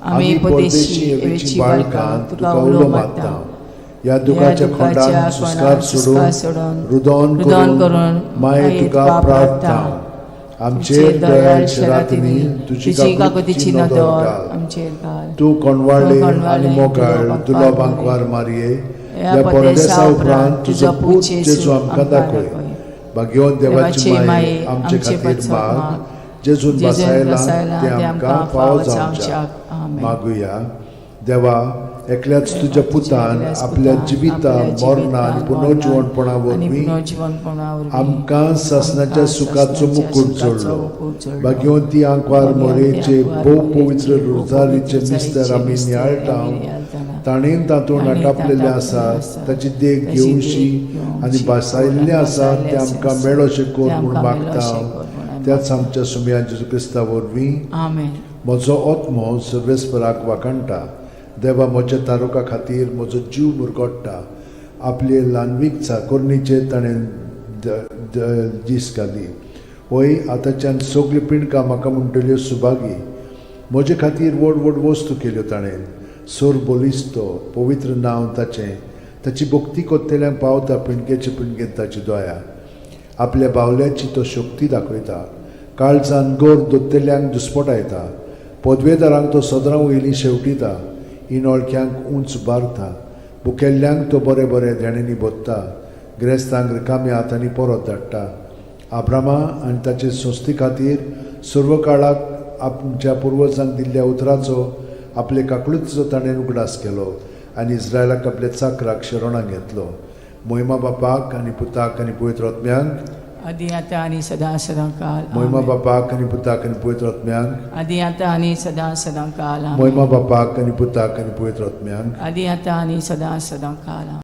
[SPEAKER 1] आमी परदेशी हेवेची बाळकां तुका उलो मारता ह्या दुखाच्या खोंडान सुस्कार सोडून रुदोन करून माये तुका प्रार्थना आमचेर दयाळ शरातींनी तुजी काकुतीची नदर घाल.
[SPEAKER 2] आमचेर घाल.
[SPEAKER 1] तूं कोणवाळे आनी मोगाळ दुर्लभांकवार मारये ह्या परदेसा उपरांत तुजो पूत जेजू आमकां दाखय. भाग्यवंत देवाची माये आमचे खातीर माग जेजून बसायला ते आमकां फावो जावच्याक. मागुया. देवा एकल्याच तुज्या पुतान आपल्या जिविता मरणा आनी पुनर्जिवणपणा वरवीं आमकां सासणाच्या सुखाचो मुकूट जोडलो. भाग्यवंती आंकवार मोरेचे भोव पवित्र रोजारीचे मिस्तर आमी नियाळटा ताणेन तातूंत आटापलेलें आसा ताची देख घेवशी आनी भासायल्लें आसा तें आमकां मेळोशें कर म्हूण मागता त्याच आमच्या सुमया जेजू क्रिस्ता वरवीं.
[SPEAKER 2] आमेन.
[SPEAKER 1] म्हजो आत्मो सर्वेस्पराक वाखाणटा. देवा म्हज्या तारुका खातीर म्हजो जीव मुरगोट्टा. आपले ल्हानवीक चाकोरणीचेर ताणें दीस घाली. वय आतांच्यान सगळीं पिंडकां म्हाका म्हणटल्यो सुभागी. म्हजे खातीर व्हड व्हड वस्तू केल्यो ताणें. सोर बलिस्तो पवित्र नांव ताचें. ताची भक्ती कोत्तेल्यांक पावता पिंडकेचे पिंडकेन ताची दया. आपल्या बावल्याची तो शक्ती दाखयता. काळजान गोर दोत्तेल्यांक दुस्पटायता. पदवेदारांक तो सदरां वयलीं शेवटिता. इनोळख्यांक उंच बारता. भुकेल्ल्यांक तो बरें बरें देण्यांनी भोत्ता. गिरेस्तांक रिकाम्या हातांनी परत धाडटा. आब्रामा आनी ताचे संस्थे खातीर सर्व काळाक आमच्या पुर्वजांक दिल्ल्या उतराचो आपले काकळूचो ताणें उगडास केलो आनी इस्रायलाक आपल्या चाकराक शरणाक घेतलो. मोहिमा बापाक आनी पुताक आनी पवित्र आत्म्यांक
[SPEAKER 2] आदी आतां आनी सदां सदां काल.
[SPEAKER 1] मोहिमा
[SPEAKER 2] आमेन.
[SPEAKER 1] बापाक आनी पुताक आनी पवित्र आत्म्यांक
[SPEAKER 2] आदी आतां आनी सदां सदां काल. आमेन.
[SPEAKER 1] मोहिमा बापाक आनी पुताक आनी पवित्र आत्म्यांक
[SPEAKER 2] आदी आतां आनी सदां सदां काल. आमेन.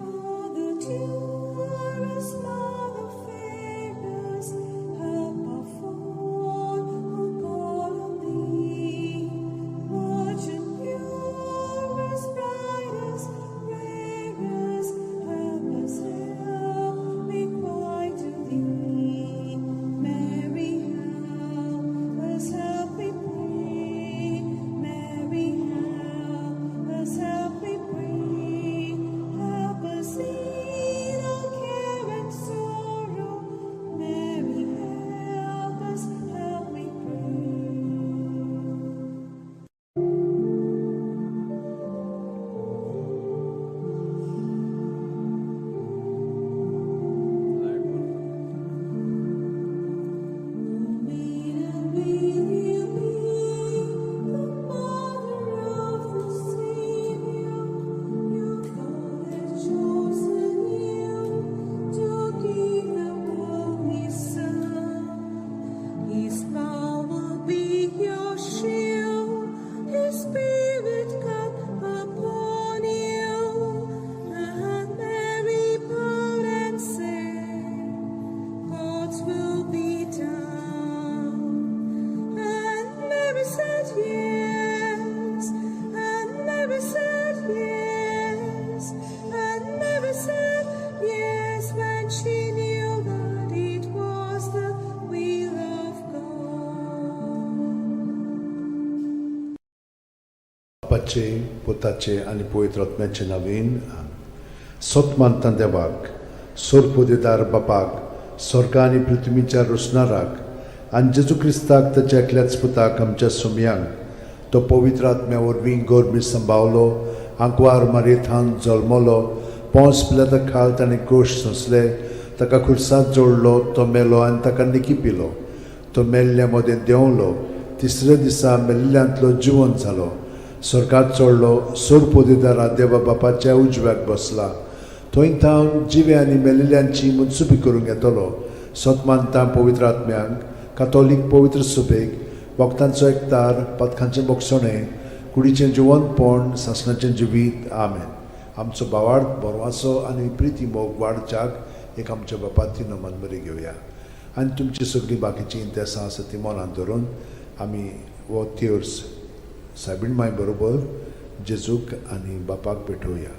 [SPEAKER 5] Mother dearest, Mother fairest, help our fond who call on thee. Virgin purest, brightest, rarest, help us, help, we cry to thee.
[SPEAKER 1] बापाचे, पुताचे आनी पवित्र आत्म्याचे नवीन. सत मानता देवाक, सोरपोदेदार बापाक, स्वर्गा आनी पृथ्वीच्या रोसणाराक, आनी जेजू क्रिस्ताक, ताच्या एकल्याच पुताक, आमच्या सुमयांक, तो पवित्र आत्म्या वरवीं गोरमी संभावलो, आंकवार मारयेथान जल्मलो, पोंस पिलाता खाल ताणें गोश सोंसले, ताका खुर्सात जोडलो, तो मेलो आनी ताका निकी पिलो, तो मेल्ल्या मदें देंवलो, तिसऱ्या दिसा मेल्ल्यांतलो जिवन जालो, स्वर्गात चडलो, सोरपोदेदारा देवा बापाच्या उजव्याक बसला, थंय थावन जिवे आनी मेल्ल्यांची मुनसुबी करूंक येतलो. सत मानता पवित्र आत्म्यांक, कातोलीक पवित्र सुबेक, भक्तांचो एकतार, पदकांचें बोगसणें, कुडीचें जिवनपण, सासणाचें जिवीत. आमेन. आमचो भावार्थ, बरवासो आनी प्रिती मोग वाडच्याक एक आमच्या बापाती नमन बरी घेवया आनी तुमची सगळीं बाकीचीं इंतेसां आसा ती मनांत धरून आमी हो तेर्स सायबीण माय बरोबर जेजूक आनी बापाक भेटोवया.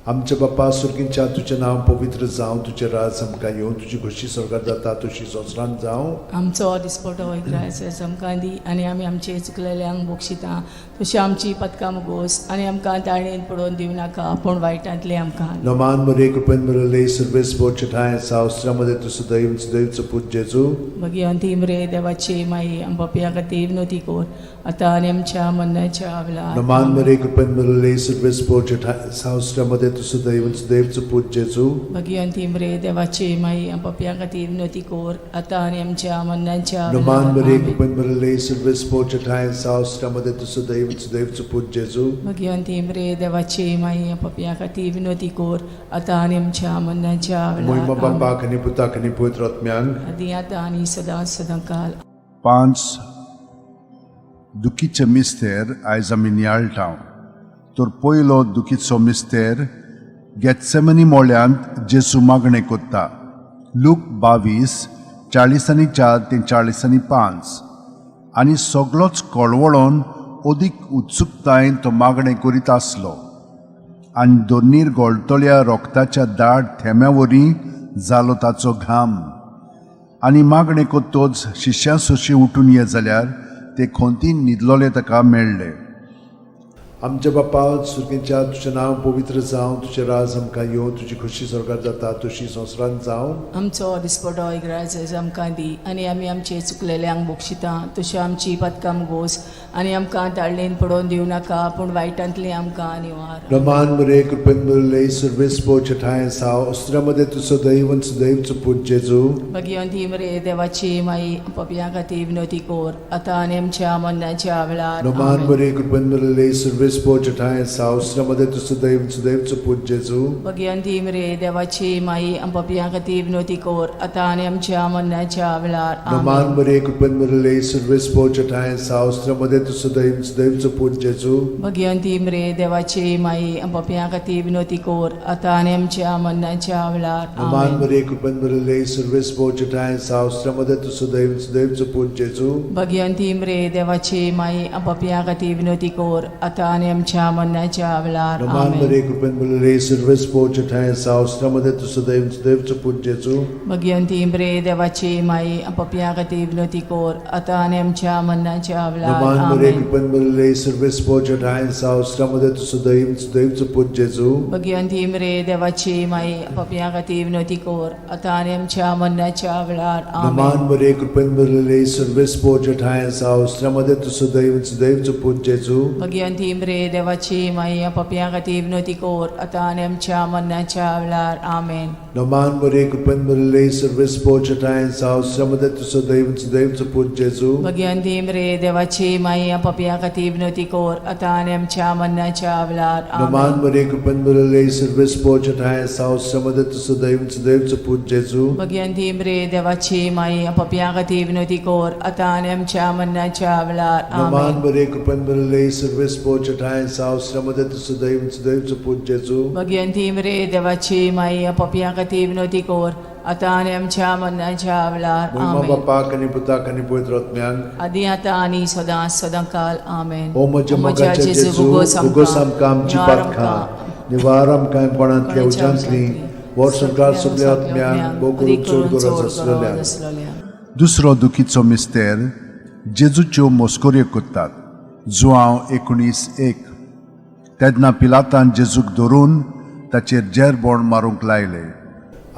[SPEAKER 1] आमच्या बापा सुर्गींच्या, तुजें नांव पवित्र जावं, तुजें राज आमकां येवं, तुजी खोशी स्वर्गात जाता तशी संवसारांत जावं.
[SPEAKER 2] आमचो दिसपटो इग्रायस आमकां दी आनी आमी आमचे चुकलेल्यांक बक्षिता तशी आमची पदकां मुगोस आनी आमकां ताळणेन पडोवन दिवं नाका, पूण वायटांतले आमकां.
[SPEAKER 1] नमान मरे, कृपेन बरले सर्वेस बोचठाय सावस्त्रामध्ये तूं सदैव सदैवचो पूत जेजू.
[SPEAKER 2] भगिवंती मरे देवाची माई, आम पापया खातीर विनवती कर, आतां आनी आमच्या मरणाच्या वेळार.
[SPEAKER 1] नमान मरे, कृपेन बरले सर्वेस बोचठाय सावस्त्रामध्ये तूं सदैव सदैवचो पूत जेजू.
[SPEAKER 2] भगिवंती मरे देवाची माई, आम पापया खातीर विनवती कर, आतां आनी आमच्या मरणाच्या
[SPEAKER 1] नमान
[SPEAKER 2] वेळार.
[SPEAKER 1] मरे,
[SPEAKER 2] आमेन.
[SPEAKER 1] कृपेन बरले सर्वेस बोचठाय सावस्त्रामध्ये तूं सदैव सदैवचो पूत जेजू.
[SPEAKER 2] भगिवंती मरे देवाची माई, आम पापया खातीर विनवती कर, आतां आनी आमच्या मरणाच्या
[SPEAKER 1] मोहिमा
[SPEAKER 2] वेळार. आमेन.
[SPEAKER 1] बापाक आनी पुताक आनी पवित्र आत्म्यांक.
[SPEAKER 2] आदी आतां आनी सदां सदां काल.
[SPEAKER 3] पांच दुखीचे मिस्तेर आयज आमी नियाळटा. तर पयलो दुखीचो मिस्तेर, गेत्सेमनी मोळ्यांत जेजू मागणें कोत्ता. लूक 22, 44 ते 45. आनी सगळोच कळवळोन अदीक उत्सुकतायेन तो मागणें करीत आसलो आनी दोनीर गोळटल्या रोगताच्या दाट थेंब्या वरी जालो ताचो घाम. आनी मागणें कोत्तोच शिश्यां सोशी उठून ये जाल्यार ते खोंतीन न्हिदलोले ताका मेळ्ळे.
[SPEAKER 1] आमच्या बापा सुर्गींच्या, तुजें नांव पवित्र जावं, तुजें राज आमकां येवं, तुजी खोशी स्वर्गात जाता तशी संवसारांत जावं.
[SPEAKER 2] आमचो दिसपटो इग्राज आमकां दी आनी आमी आमचे चुकलेल्यांक बक्षिता तशी आमची पदकां गोस आनी आमकां ताळणेन पडोवन दिवं नाका, पूण वायटांतली आमकां निवार.
[SPEAKER 1] रमान मरे, कृपेन मुरले सर्वेस पोचठाय साव अस्त्रामध्ये तूं सदैव सदैवचो पूत जेजू.
[SPEAKER 2] भगिवंती मरे देवाची माई, पपया खातीर विनवती कोर, आतां आनी आमच्या मरणाच्या वेळार.
[SPEAKER 1] रमान
[SPEAKER 2] आमेन.
[SPEAKER 1] मरे, कृपेन मुरले सर्वेस पोचठाय साव अस्त्रामध्ये तूं सदैव सदैवचो पूत जेजू.
[SPEAKER 2] भगिवंती मरे देवाची माई, पपया खातीर विनवती कोर, आतां आनी आमच्या मरणाच्या वेळार.
[SPEAKER 1] रमान
[SPEAKER 2] आमेन.
[SPEAKER 1] मरे, कृपेन मुरले सर्वेस पोचठाय साव अस्त्रामध्ये तूं सदैव सदैवचो पूत जेजू.
[SPEAKER 2] भगिवंती मरे देवाची माई, पपया खातीर विनवती कोर, आतां आनी आमच्या मरणाच्या वेळार.
[SPEAKER 1] रमान
[SPEAKER 2] आमेन.
[SPEAKER 1] मरे, कृपेन मुरले सर्वेस पोचठाय साव अस्त्रामध्ये तूं सदैव सदैवचो पूत जेजू.
[SPEAKER 2] भगिवंती मरे देवाची माई, पपया खातीर विनवती कोर, आतां आनी आमच्या मरणाच्या वेळार.
[SPEAKER 1] रमान
[SPEAKER 2] आमेन.
[SPEAKER 1] मरे, कृपेन मुरले सर्वेस पोचठाय साव अस्त्रामध्ये तूं सदैव सदैवचो पूत जेजू.
[SPEAKER 2] भगिवंती मरे देवाची माई, पपया खातीर विनवती कोर, आतां आनी आमच्या मरणाच्या वेळार.
[SPEAKER 1] रमान मरे,
[SPEAKER 2] आमेन.
[SPEAKER 1] कृपेन मुरले सर्वेस पोचठाय साव अस्त्रामध्ये तूं सदैव सदैवचो पूत जेजू.
[SPEAKER 2] भगिवंती मरे देवाची माई, पपया खातीर विनवती कोर, आतां आनी आमच्या मरणाच्या वेळार.
[SPEAKER 1] रमान
[SPEAKER 2] आमेन.
[SPEAKER 1] मरे, कृपेन मुरले सर्वेस पोचठाय साव अस्त्रामध्ये तूं सदैव सदैवचो पूत जेजू.
[SPEAKER 2] भगिवंती मरे देवाची माई, पपया खातीर विनवती कोर, आतां आनी आमच्या मरणाच्या वेळार. आमेन.
[SPEAKER 1] रमान मरे, कृपेन मुरले सर्वेस पोचठाय साव अस्त्रामध्ये तूं सदैव सदैवचो पूत जेजू.
[SPEAKER 2] भगिवंती मरे देवाची माई, पपया खातीर विनवती कोर, आतां आनी आमच्या मरणाच्या वेळार.
[SPEAKER 1] रमान
[SPEAKER 2] आमेन.
[SPEAKER 1] मरे, कृपेन मुरले सर्वेस पोचठाय साव अस्त्रामध्ये तूं सदैव सदैवचो पूत जेजू.
[SPEAKER 2] भगिवंती मरे देवाची माई, पपया खातीर विनवती कोर, आतां आनी आमच्या मरणाच्या वेळार.
[SPEAKER 1] रमान
[SPEAKER 2] आमेन.
[SPEAKER 1] मरे, कृपेन मुरले सर्वेस पोचठाय साव अस्त्रामध्ये तूं सदैव सदैवचो पूत जेजू.
[SPEAKER 2] भगिवंती मरे देवाची माई, पपया खातीर विनवती कोर, आतां आनी आमच्या मरणाच्या वेळार.
[SPEAKER 1] मोहिमा
[SPEAKER 2] आमेन.
[SPEAKER 1] बापाक आनी पुताक आनी पवित्र आत्म्यांक.
[SPEAKER 2] आदी आतां आनी सदां सदां काल. आमेन.
[SPEAKER 1] ओ म्हज्या मोगाच्या जेजू, उगोस आमकां आमची पातकां, निवार आमकां कोणांतल्या उज्यांतली, वर्संकार सगल्या आत्म्यांक, भोव करून चड गरज आसलेल्या.
[SPEAKER 3] दुसरो दुखीचो मिस्तेर, जेजूच्यो मस्कऱ्यो करतात. जुआंव 19:1. तेन्ना पिलातान जेजूक धरून ताचेर जेरबोण मारूंक लायले.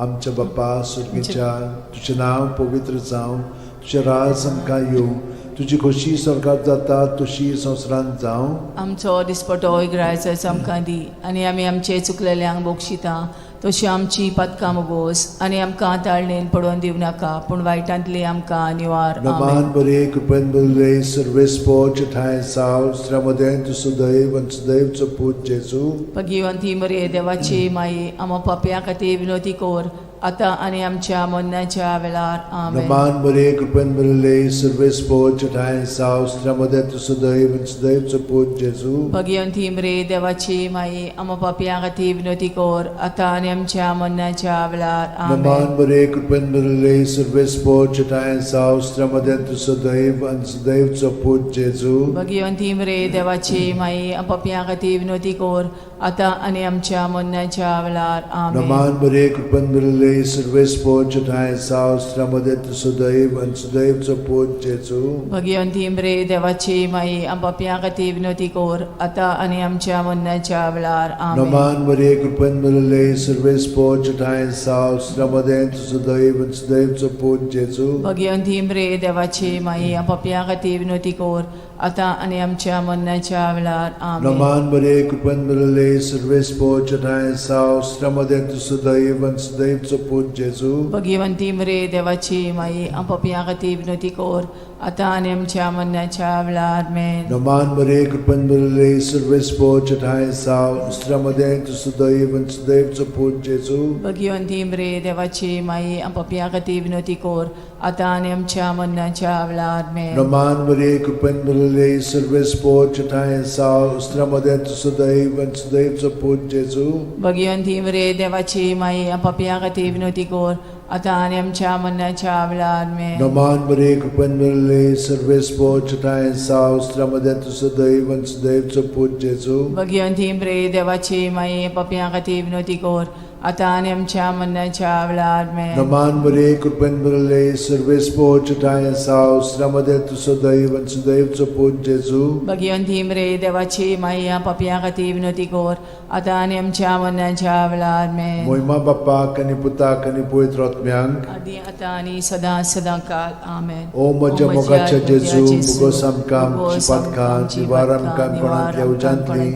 [SPEAKER 1] आमच्या बाप्पा सुर्गीच्या, तुजें नांव पवित्र जावं, तुजें राज आमकां येवं, तुजी खोशी स्वर्गात जाता तशी संवसारांत जावं.
[SPEAKER 2] आमचो दिसपटो इग्रायचो आमकां दी आनी आमी आमचे चुकलेल्यांक बक्षिता तशी आमची पातकां मोगोस आनी आमकां ताळणेन पडोवन दिवं नाका पूण वायटांतली आमकां निवार. आमेन.
[SPEAKER 1] नमान बरे, कृपेन भरिल्ले, सर्वेस्पोच ठांय साव, स्त्र्यामदें तूं सुदैव आनी सुदैवचो पूत जेजू.
[SPEAKER 2] भगिवंती मरे देवाची माई, आमा पापया खातीर विनोती कोर आतां आनी आमच्या मरणाच्या वेळार. आमेन.
[SPEAKER 1] नमान बरे, कृपेन भरिल्ले, सर्वेस्पोच ठांय साव, स्त्र्यामदें तूं सुदैव आनी सुदैवचो पूत जेजू.
[SPEAKER 2] भगिवंती मरे देवाची माई, आमा पापया खातीर विनोती कोर आतां आनी आमच्या मरणाच्या वेळार. आमेन.
[SPEAKER 1] नमान बरे, कृपेन भरिल्ले, सर्वेस्पोच ठांय साव, स्त्र्यामदें तूं सुदैव आनी सुदैवचो पूत जेजू.
[SPEAKER 2] भगिवंती मरे देवाची माई, पापया खातीर विनोती कोर आतां आनी आमच्या मरणाच्या वेळार. आमेन.
[SPEAKER 1] नमान बरे, कृपेन भरिल्ले, सर्वेस्पोच ठांय साव, स्त्र्यामदें तूं सुदैव आनी सुदैवचो पूत जेजू.
[SPEAKER 2] भगिवंती मरे देवाची माई, पापया खातीर विनोती कोर आतां आनी आमच्या मरणाच्या वेळार. आमेन.
[SPEAKER 1] नमान मरिये, कृपेन भरिल्ले, सर्वेस्पोच ठांय साव, स्त्र्यामदें तूं सुदैव आनी सुदैवचो पूत जेजू.
[SPEAKER 2] भगिवंती मरे देवाची माई, पापया खातीर विनोती कोर आतां आनी आमच्या मरणाच्या वेळार. आमेन.
[SPEAKER 1] नमान मरिये, कृपेन भरिल्ले, सर्वेस्पोच ठांय साव, स्त्र्यामदें तूं सुदैव आनी सुदैवचो पूत जेजू.
[SPEAKER 2] भगिवंती मरे देवाची माई, पापया खातीर विनोती कोर आतां आनी आमच्या मरणाच्या वेळार. आमेन.
[SPEAKER 1] नमान मरिये, कृपेन भरिल्ले, सर्वेस्पोच ठांय साव, स्त्र्यामदें तूं सुदैव आनी सुदैवचो पूत जेजू.
[SPEAKER 2] भगिवंती मरे देवाची माई, पापया खातीर विनोती कोर आतां आनी आमच्या मरणाच्या वेळार. आमेन.
[SPEAKER 1] नमान मरिये, कृपेन भरिल्ले, सर्वेस्पोच ठांय साव, स्त्र्यामदें तूं सुदैव आनी सुदैवचो पूत जेजू.
[SPEAKER 2] भगिवंती मरे देवाची माई, पापया खातीर विनोती कोर आतां आनी आमच्या मरणाच्या वेळार. आमेन.
[SPEAKER 1] नमान मरिये, कृपेन भरिल्ले, सर्वेस्पोच ठांय साव, स्त्र्यामदें तूं सुदैव आनी सुदैवचो पूत जेजू.
[SPEAKER 2] भगिवंती मरे देवाची माई, पापया खातीर विनोती कोर आतां आनी आमच्या मरणाच्या वेळार. आमेन.
[SPEAKER 1] नमान मरिये, कृपेन भरिल्ले, सर्वेस्पोच ठांय साव, स्त्र्यामदें तूं सुदैव आनी सुदैवचो पूत जेजू.
[SPEAKER 2] भगिवंती मरे देवाची माई, पापया खातीर विनोती कोर आतां आनी आमच्या मरणाच्या वेळार. आमेन.
[SPEAKER 1] मोहिमा बाप्पाक आनी पुताक आनी पवित्र आत्म्यांक.
[SPEAKER 2] आदी आतां आनी सदां सदां काल. आमेन.
[SPEAKER 1] ओ म्हज्या मोगाच्या जेजू, मुगोस आमकां आमची पातकां निवार आमकां कोणांतल्या उज्यांतली,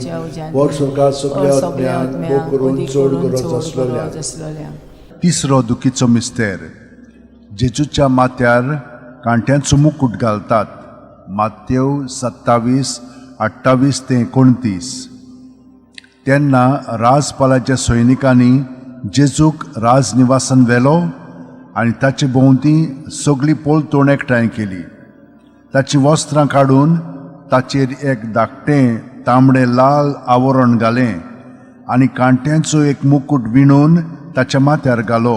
[SPEAKER 1] वर सरकार सगल्या आत्म्यांक भोग करून चड गरज आसलोल्या.
[SPEAKER 2] आसलोल्या.
[SPEAKER 3] तिसरो दुखीचो मिस्तेर. जेजूच्या माथ्यार कांट्यांचो मुकूट घालतात. मातेव 27 28 ते 29. तेन्ना राजपालाच्या सैनिकांनी जेजूक राजनिवासान व्हेलो आनी ताचे भोंवती सगळी पलतोण एकठांय केली. ताचीं वस्त्रां काडून ताचेर एक धाकटें तांबडें लाल आवरण घालें आनी कांट्यांचो एक मुकूट विणून ताच्या माथ्यार घालो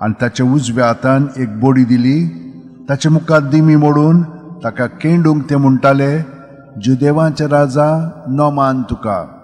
[SPEAKER 3] आनी ताच्या उजव्या हातान एक बडी दिली. ताचे मुखार दिमी मोडून ताका केंडूंक ते म्हणटाले, जुदेवांचे राजा, नमान तुका.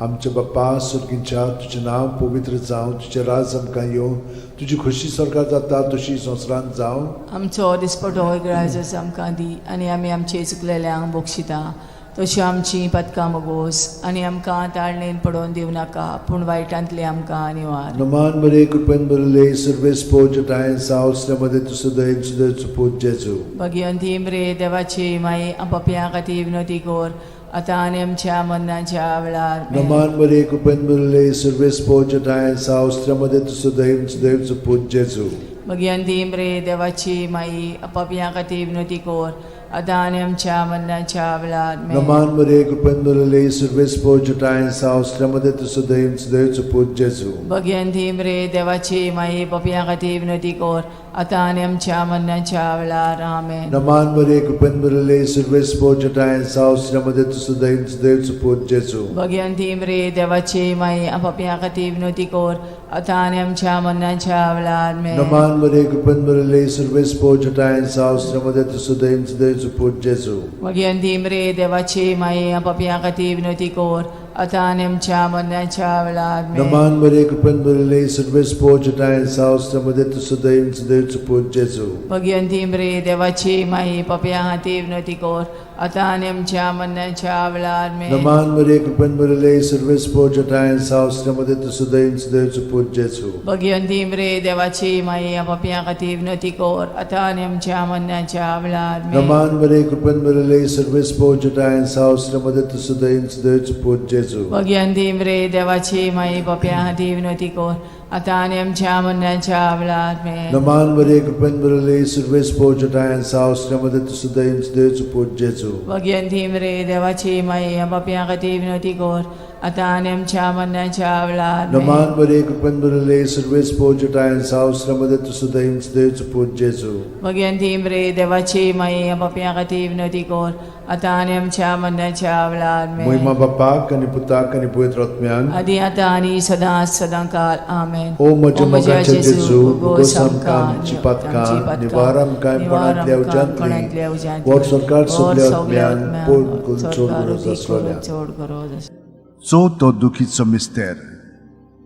[SPEAKER 1] आमच्या बाप्पा सुर्गींच्या, तुजें नांव पवित्र जावं, तुजें राज आमकां येवं, तुजी खोशी स्वर्गात जाता तशी संवसारांत जावं.
[SPEAKER 2] आमचो दिसपटो इग्रायजस आमकां दी आनी आमी आमचे चुकलेल्यांक बक्षिता तशी आमची पदकां मोगोस आनी आमकां ताळणेन पडोवन दिवं नाका पूण वायटांतली आमकां निवार.
[SPEAKER 1] नमान मरिये, कृपेन भरिल्ले, सर्वेस्पोच ठांय साव, स्त्र्यामदें तूं सुदैव सुदैवचो पूत जेजू.
[SPEAKER 2] भगिवंती मरे देवाची माई, पापयां खातीर विनोती कोर आतां आनी आमच्या मरणाच्या वेळार. आमेन.
[SPEAKER 1] नमान मरिये, कृपेन भरिल्ले, सर्वेस्पोच ठांय साव, स्त्र्यामदें तूं सुदैव सुदैवचो पूत जेजू.
[SPEAKER 2] भगिवंती मरे देवाची माई, पापयां खातीर विनोती कोर आतां आनी आमच्या मरणाच्या वेळार. आमेन.
[SPEAKER 1] नमान मरिये, कृपेन भरिल्ले, सर्वेस्पोच ठांय साव, स्त्र्यामदें तूं सुदैव सुदैवचो पूत जेजू.
[SPEAKER 2] भगिवंती मरे देवाची माई, पापयां खातीर विनोती कोर आतां आनी आमच्या मरणाच्या वेळार. आमेन.
[SPEAKER 1] नमान मरिये, कृपेन भरिल्ले, सर्वेस्पोच ठांय साव, स्त्र्यामदें तूं सुदैव सुदैवचो पूत जेजू.
[SPEAKER 2] भगिवंती मरे देवाची माई, पापयां खातीर विनोती कोर आतां आनी आमच्या मरणाच्या वेळार. आमेन.
[SPEAKER 1] नमान मरिये, कृपेन भरिल्ले, सर्वेस्पोच ठांय साव, स्त्र्यामदें तूं सुदैव सुदैवचो पूत जेजू.
[SPEAKER 2] भगिवंती मरे देवाची माई, पापयां खातीर विनोती कोर आतां आनी आमच्या मरणाच्या वेळार आमेन.
[SPEAKER 1] नमान मरे कृपेन भरिल्ले सर्वेस पोजटाय सावस्त्र मध्ये तूं सदैव सदैव पूत जेजू.
[SPEAKER 2] भगिवंती मरे देवाची माई पापया खातीर विनवती कर आतां आनी आमच्या मरणाच्या वेळार आमेन.
[SPEAKER 1] नमान मरे कृपेन भरिल्ले सर्वेस पोजटाय सावस्त्र मध्ये तूं सदैव सदैव पूत जेजू.
[SPEAKER 2] भगिवंती मरे देवाची माई पापया खातीर विनवती कर आतां आनी आमच्या मरणाच्या वेळार आमेन.
[SPEAKER 1] नमान मरे कृपेन भरिल्ले सर्वेस पोजटाय सावस्त्र मध्ये तूं सदैव सदैव पूत जेजू.
[SPEAKER 2] भगिवंती मरे देवाची माई पापया खातीर विनवती कर आतां आनी आमच्या मरणाच्या वेळार आमेन.
[SPEAKER 1] नमान मरे कृपेन भरिल्ले सर्वेस पोजटाय सावस्त्र मध्ये तूं सदैव सदैव पूत जेजू.
[SPEAKER 2] भगिवंती मरे देवाची माई पापया खातीर विनवती कर आतां आनी आमच्या मरणाच्या वेळार आमेन.
[SPEAKER 1] नमान मरे कृपेन भरिल्ले सर्वेस पोजटाय सावस्त्र मध्ये तूं सदैव सदैव पूत जेजू.
[SPEAKER 2] भगिवंती मरे देवाची माई पापया खातीर विनवती कर आतां आनी आमच्या मरणाच्या वेळार आमेन.
[SPEAKER 1] महिमा बापाक आनी पुताक आनी पवित्र आत्म्याक.
[SPEAKER 2] आदी आतां आनी सदां सदां काल आमेन.
[SPEAKER 1] ओ म्हज्या मोगाच्या जेजू, उगोस आमकां आमची पातकां, निवार आमकां कोणांतल्या उज्यांतली, वर सरकार सगल्या आत्म्यान पोड करून चड गरज आसलोल्या.
[SPEAKER 2] चड गरज आसलोल्या.
[SPEAKER 3] चवथो दुखीचो मिस्तेर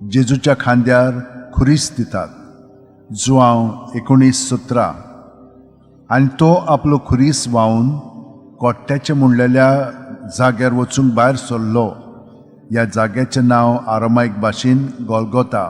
[SPEAKER 3] जेजूच्या खांद्यार खुरीस दितात जुआंव 19:17. आनी तो आपलो खुरीस व्हांवन कोट्ट्याचें म्हणलेल्या जाग्यार वचूंक भायर सरलो. ह्या जाग्याचें नांव आरामायक भाशेन गोलगोता.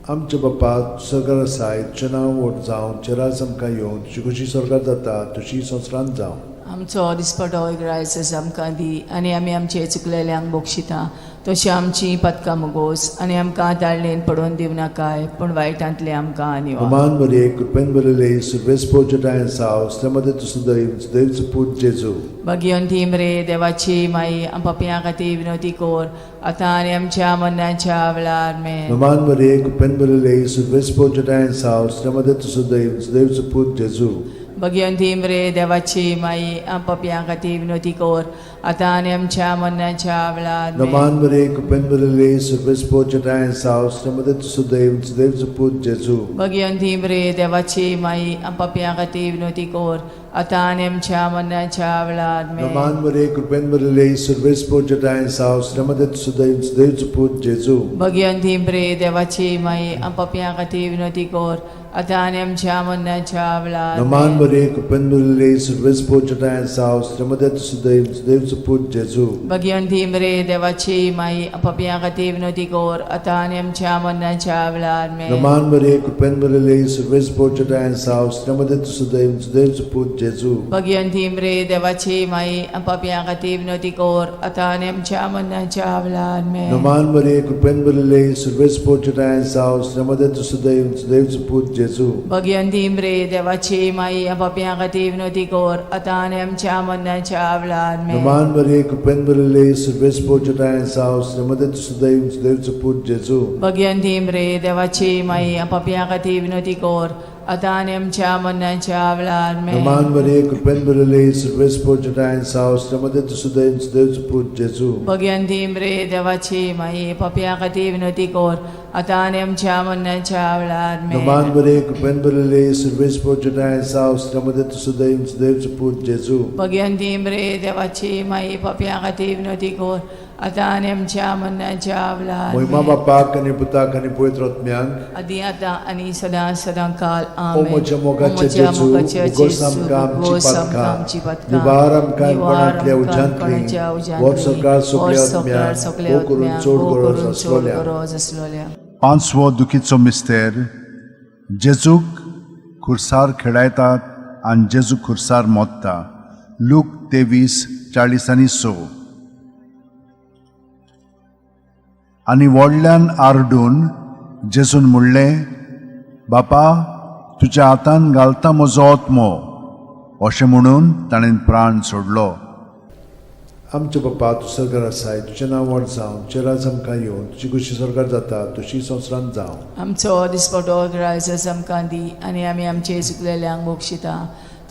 [SPEAKER 1] आमच्या बापा सरकार आसाय, तुजें नांव व्हड जावं, तुजें राज आमकां येवं, तुजी खुशी स्वर्गार जाता तशी संवसारांत जावं.
[SPEAKER 2] आमचो दिसपटो ग्रायस आमकां दी आनी आमी आमचे चुकलेल्यांक बक्षिता तशी आमची पदकां मुगोस आनी आमकां ताळणेन पडोवन दिवं नाकाय पूण वायटांतले आमकां निवार.
[SPEAKER 1] नमान मरे कृपेन भरिल्ले सर्वेस पोजटाय सावस, त्या मदें तूं सदैव सदैवचो पूत जेजू.
[SPEAKER 2] भगिवंती मरे देवाची माई पापयां खातीर विनवती कर आतां आनी आमच्या मरणाच्या वेळार आमेन.
[SPEAKER 1] नमान मरे कृपेन भरिल्ले सर्वेस पोजटाय सावस, त्या मदें तूं सदैव सदैवचो पूत जेजू.
[SPEAKER 2] भगिवंती मरे देवाची माई पापयां खातीर विनवती कर आतां आनी आमच्या मरणाच्या वेळार आमेन.
[SPEAKER 1] नमान मरे कृपेन भरिल्ले सर्वेस पोजटाय सावस, त्या मदें तूं सदैव सदैवचो पूत जेजू.
[SPEAKER 2] भगिवंती मरे देवाची माई पापयां खातीर विनवती कर आतां आनी आमच्या मरणाच्या वेळार आमेन.
[SPEAKER 1] नमान मरे कृपेन भरिल्ले सर्वेस पोजटाय सावस, त्या मदें तूं सदैव सदैवचो पूत जेजू.
[SPEAKER 2] भगिवंती मरे देवाची माई पापयां खातीर विनवती कर आतां आनी आमच्या मरणाच्या वेळार
[SPEAKER 1] नमान
[SPEAKER 2] आमेन.
[SPEAKER 1] मरे कृपेन भरिल्ले सर्वेस पोजटाय सावस, त्या मदें तूं सदैव सदैवचो पूत जेजू.
[SPEAKER 2] भगिवंती मरे देवाची माई पापयां खातीर विनवती कर आतां आनी आमच्या मरणाच्या वेळार आमेन.
[SPEAKER 1] नमान मरे कृपेन भरिल्ले सर्वेस पोजटाय सावस, त्या मदें तूं सदैव सदैवचो पूत जेजू.
[SPEAKER 2] भगिवंती मरे देवाची माई पापयां खातीर विनवती कर आतां आनी आमच्या मरणाच्या वेळार आमेन.
[SPEAKER 1] नमान मरे कृपेन भरिल्ले सर्वेस पोजटाय सावस, त्या मदें तूं सदैव सदैवचो पूत जेजू.
[SPEAKER 2] भगिवंती मरे देवाची माई पापयां खातीर विनवती कर आतां आनी आमच्या मरणाच्या वेळार आमेन.
[SPEAKER 1] नमान मरे कृपेन भरिल्ले सर्वेस पोजटाय सावस, त्या मदें तूं सदैव सदैवचो पूत जेजू.
[SPEAKER 2] भगिवंती मरे देवाची माई पापयां खातीर विनवती कर आतां आनी आमच्या मरणाच्या वेळार आमेन.
[SPEAKER 1] नमान मरे कृपेन भरिल्ले सर्वेस पोजटाय सावस, त्या मदें तूं सदैव सदैवचो पूत जेजू.
[SPEAKER 2] भगिवंती मरे देवाची माई पापयां खातीर विनवती कर आतां आनी आमच्या मरणाच्या वेळार आमेन.
[SPEAKER 1] नमान मरे कृपेन भरिल्ले सर्वेस पोजटाय सावस, त्या मदें तूं सदैव सदैवचो पूत जेजू.
[SPEAKER 2] भगिवंती मरे देवाची माई पापयां खातीर विनवती कर आतां आनी आमच्या मरणाच्या वेळार
[SPEAKER 1] महिमा
[SPEAKER 2] आमेन.
[SPEAKER 1] बापाक आनी पुताक आनी पवित्र आत्म्याक.
[SPEAKER 2] आदी आतां आनी सदां सदां काल
[SPEAKER 1] ओ
[SPEAKER 2] आमेन.
[SPEAKER 1] म्हज्या मोगाच्या
[SPEAKER 2] ओ म्हज्या
[SPEAKER 1] जेजू,
[SPEAKER 2] मोगाच्या
[SPEAKER 1] उगोस
[SPEAKER 2] जेजू,
[SPEAKER 1] आमकां आमची
[SPEAKER 2] उगोस आमकां
[SPEAKER 1] पातकां,
[SPEAKER 2] आमची पातकां,
[SPEAKER 1] निवार आमकां
[SPEAKER 2] निवार
[SPEAKER 1] कोणांतल्या
[SPEAKER 2] आमकां
[SPEAKER 1] उज्यांतली,
[SPEAKER 2] कोणाच्या उज्यांतली,
[SPEAKER 1] वर सरकार
[SPEAKER 2] वर
[SPEAKER 1] सगल्या
[SPEAKER 2] सरकार
[SPEAKER 1] आत्म्याक,
[SPEAKER 2] सगल्या
[SPEAKER 1] भोव करून
[SPEAKER 2] आत्म्याक,
[SPEAKER 1] चड
[SPEAKER 2] भोव
[SPEAKER 1] गरज
[SPEAKER 2] करून चड
[SPEAKER 1] आसलोल्या.
[SPEAKER 2] गरज आसलोल्या.
[SPEAKER 3] पांचवो दुखीचो मिस्तेर जेजूक खुर्सार खेळायतात आनी जेजू खुर्सार मोत्ता. लूक 23:46. आनी व्हडल्यान आरडून जेजून म्हणलें, बापा तुज्या हातान घालता म्हजो आत्मो. अशें म्हणून ताणें प्राण सोडलो.
[SPEAKER 1] आमच्या बापा तूं सरकार आसाय, तुजें नांव व्हड जावं, तुजें राज आमकां येवं, तुजी खुशी स्वर्गार जाता तशी संवसारांत जावं.
[SPEAKER 2] आमचो दिसपटो ग्रायस आमकां दी आनी आमी आमचे चुकलेल्यांक बक्षिता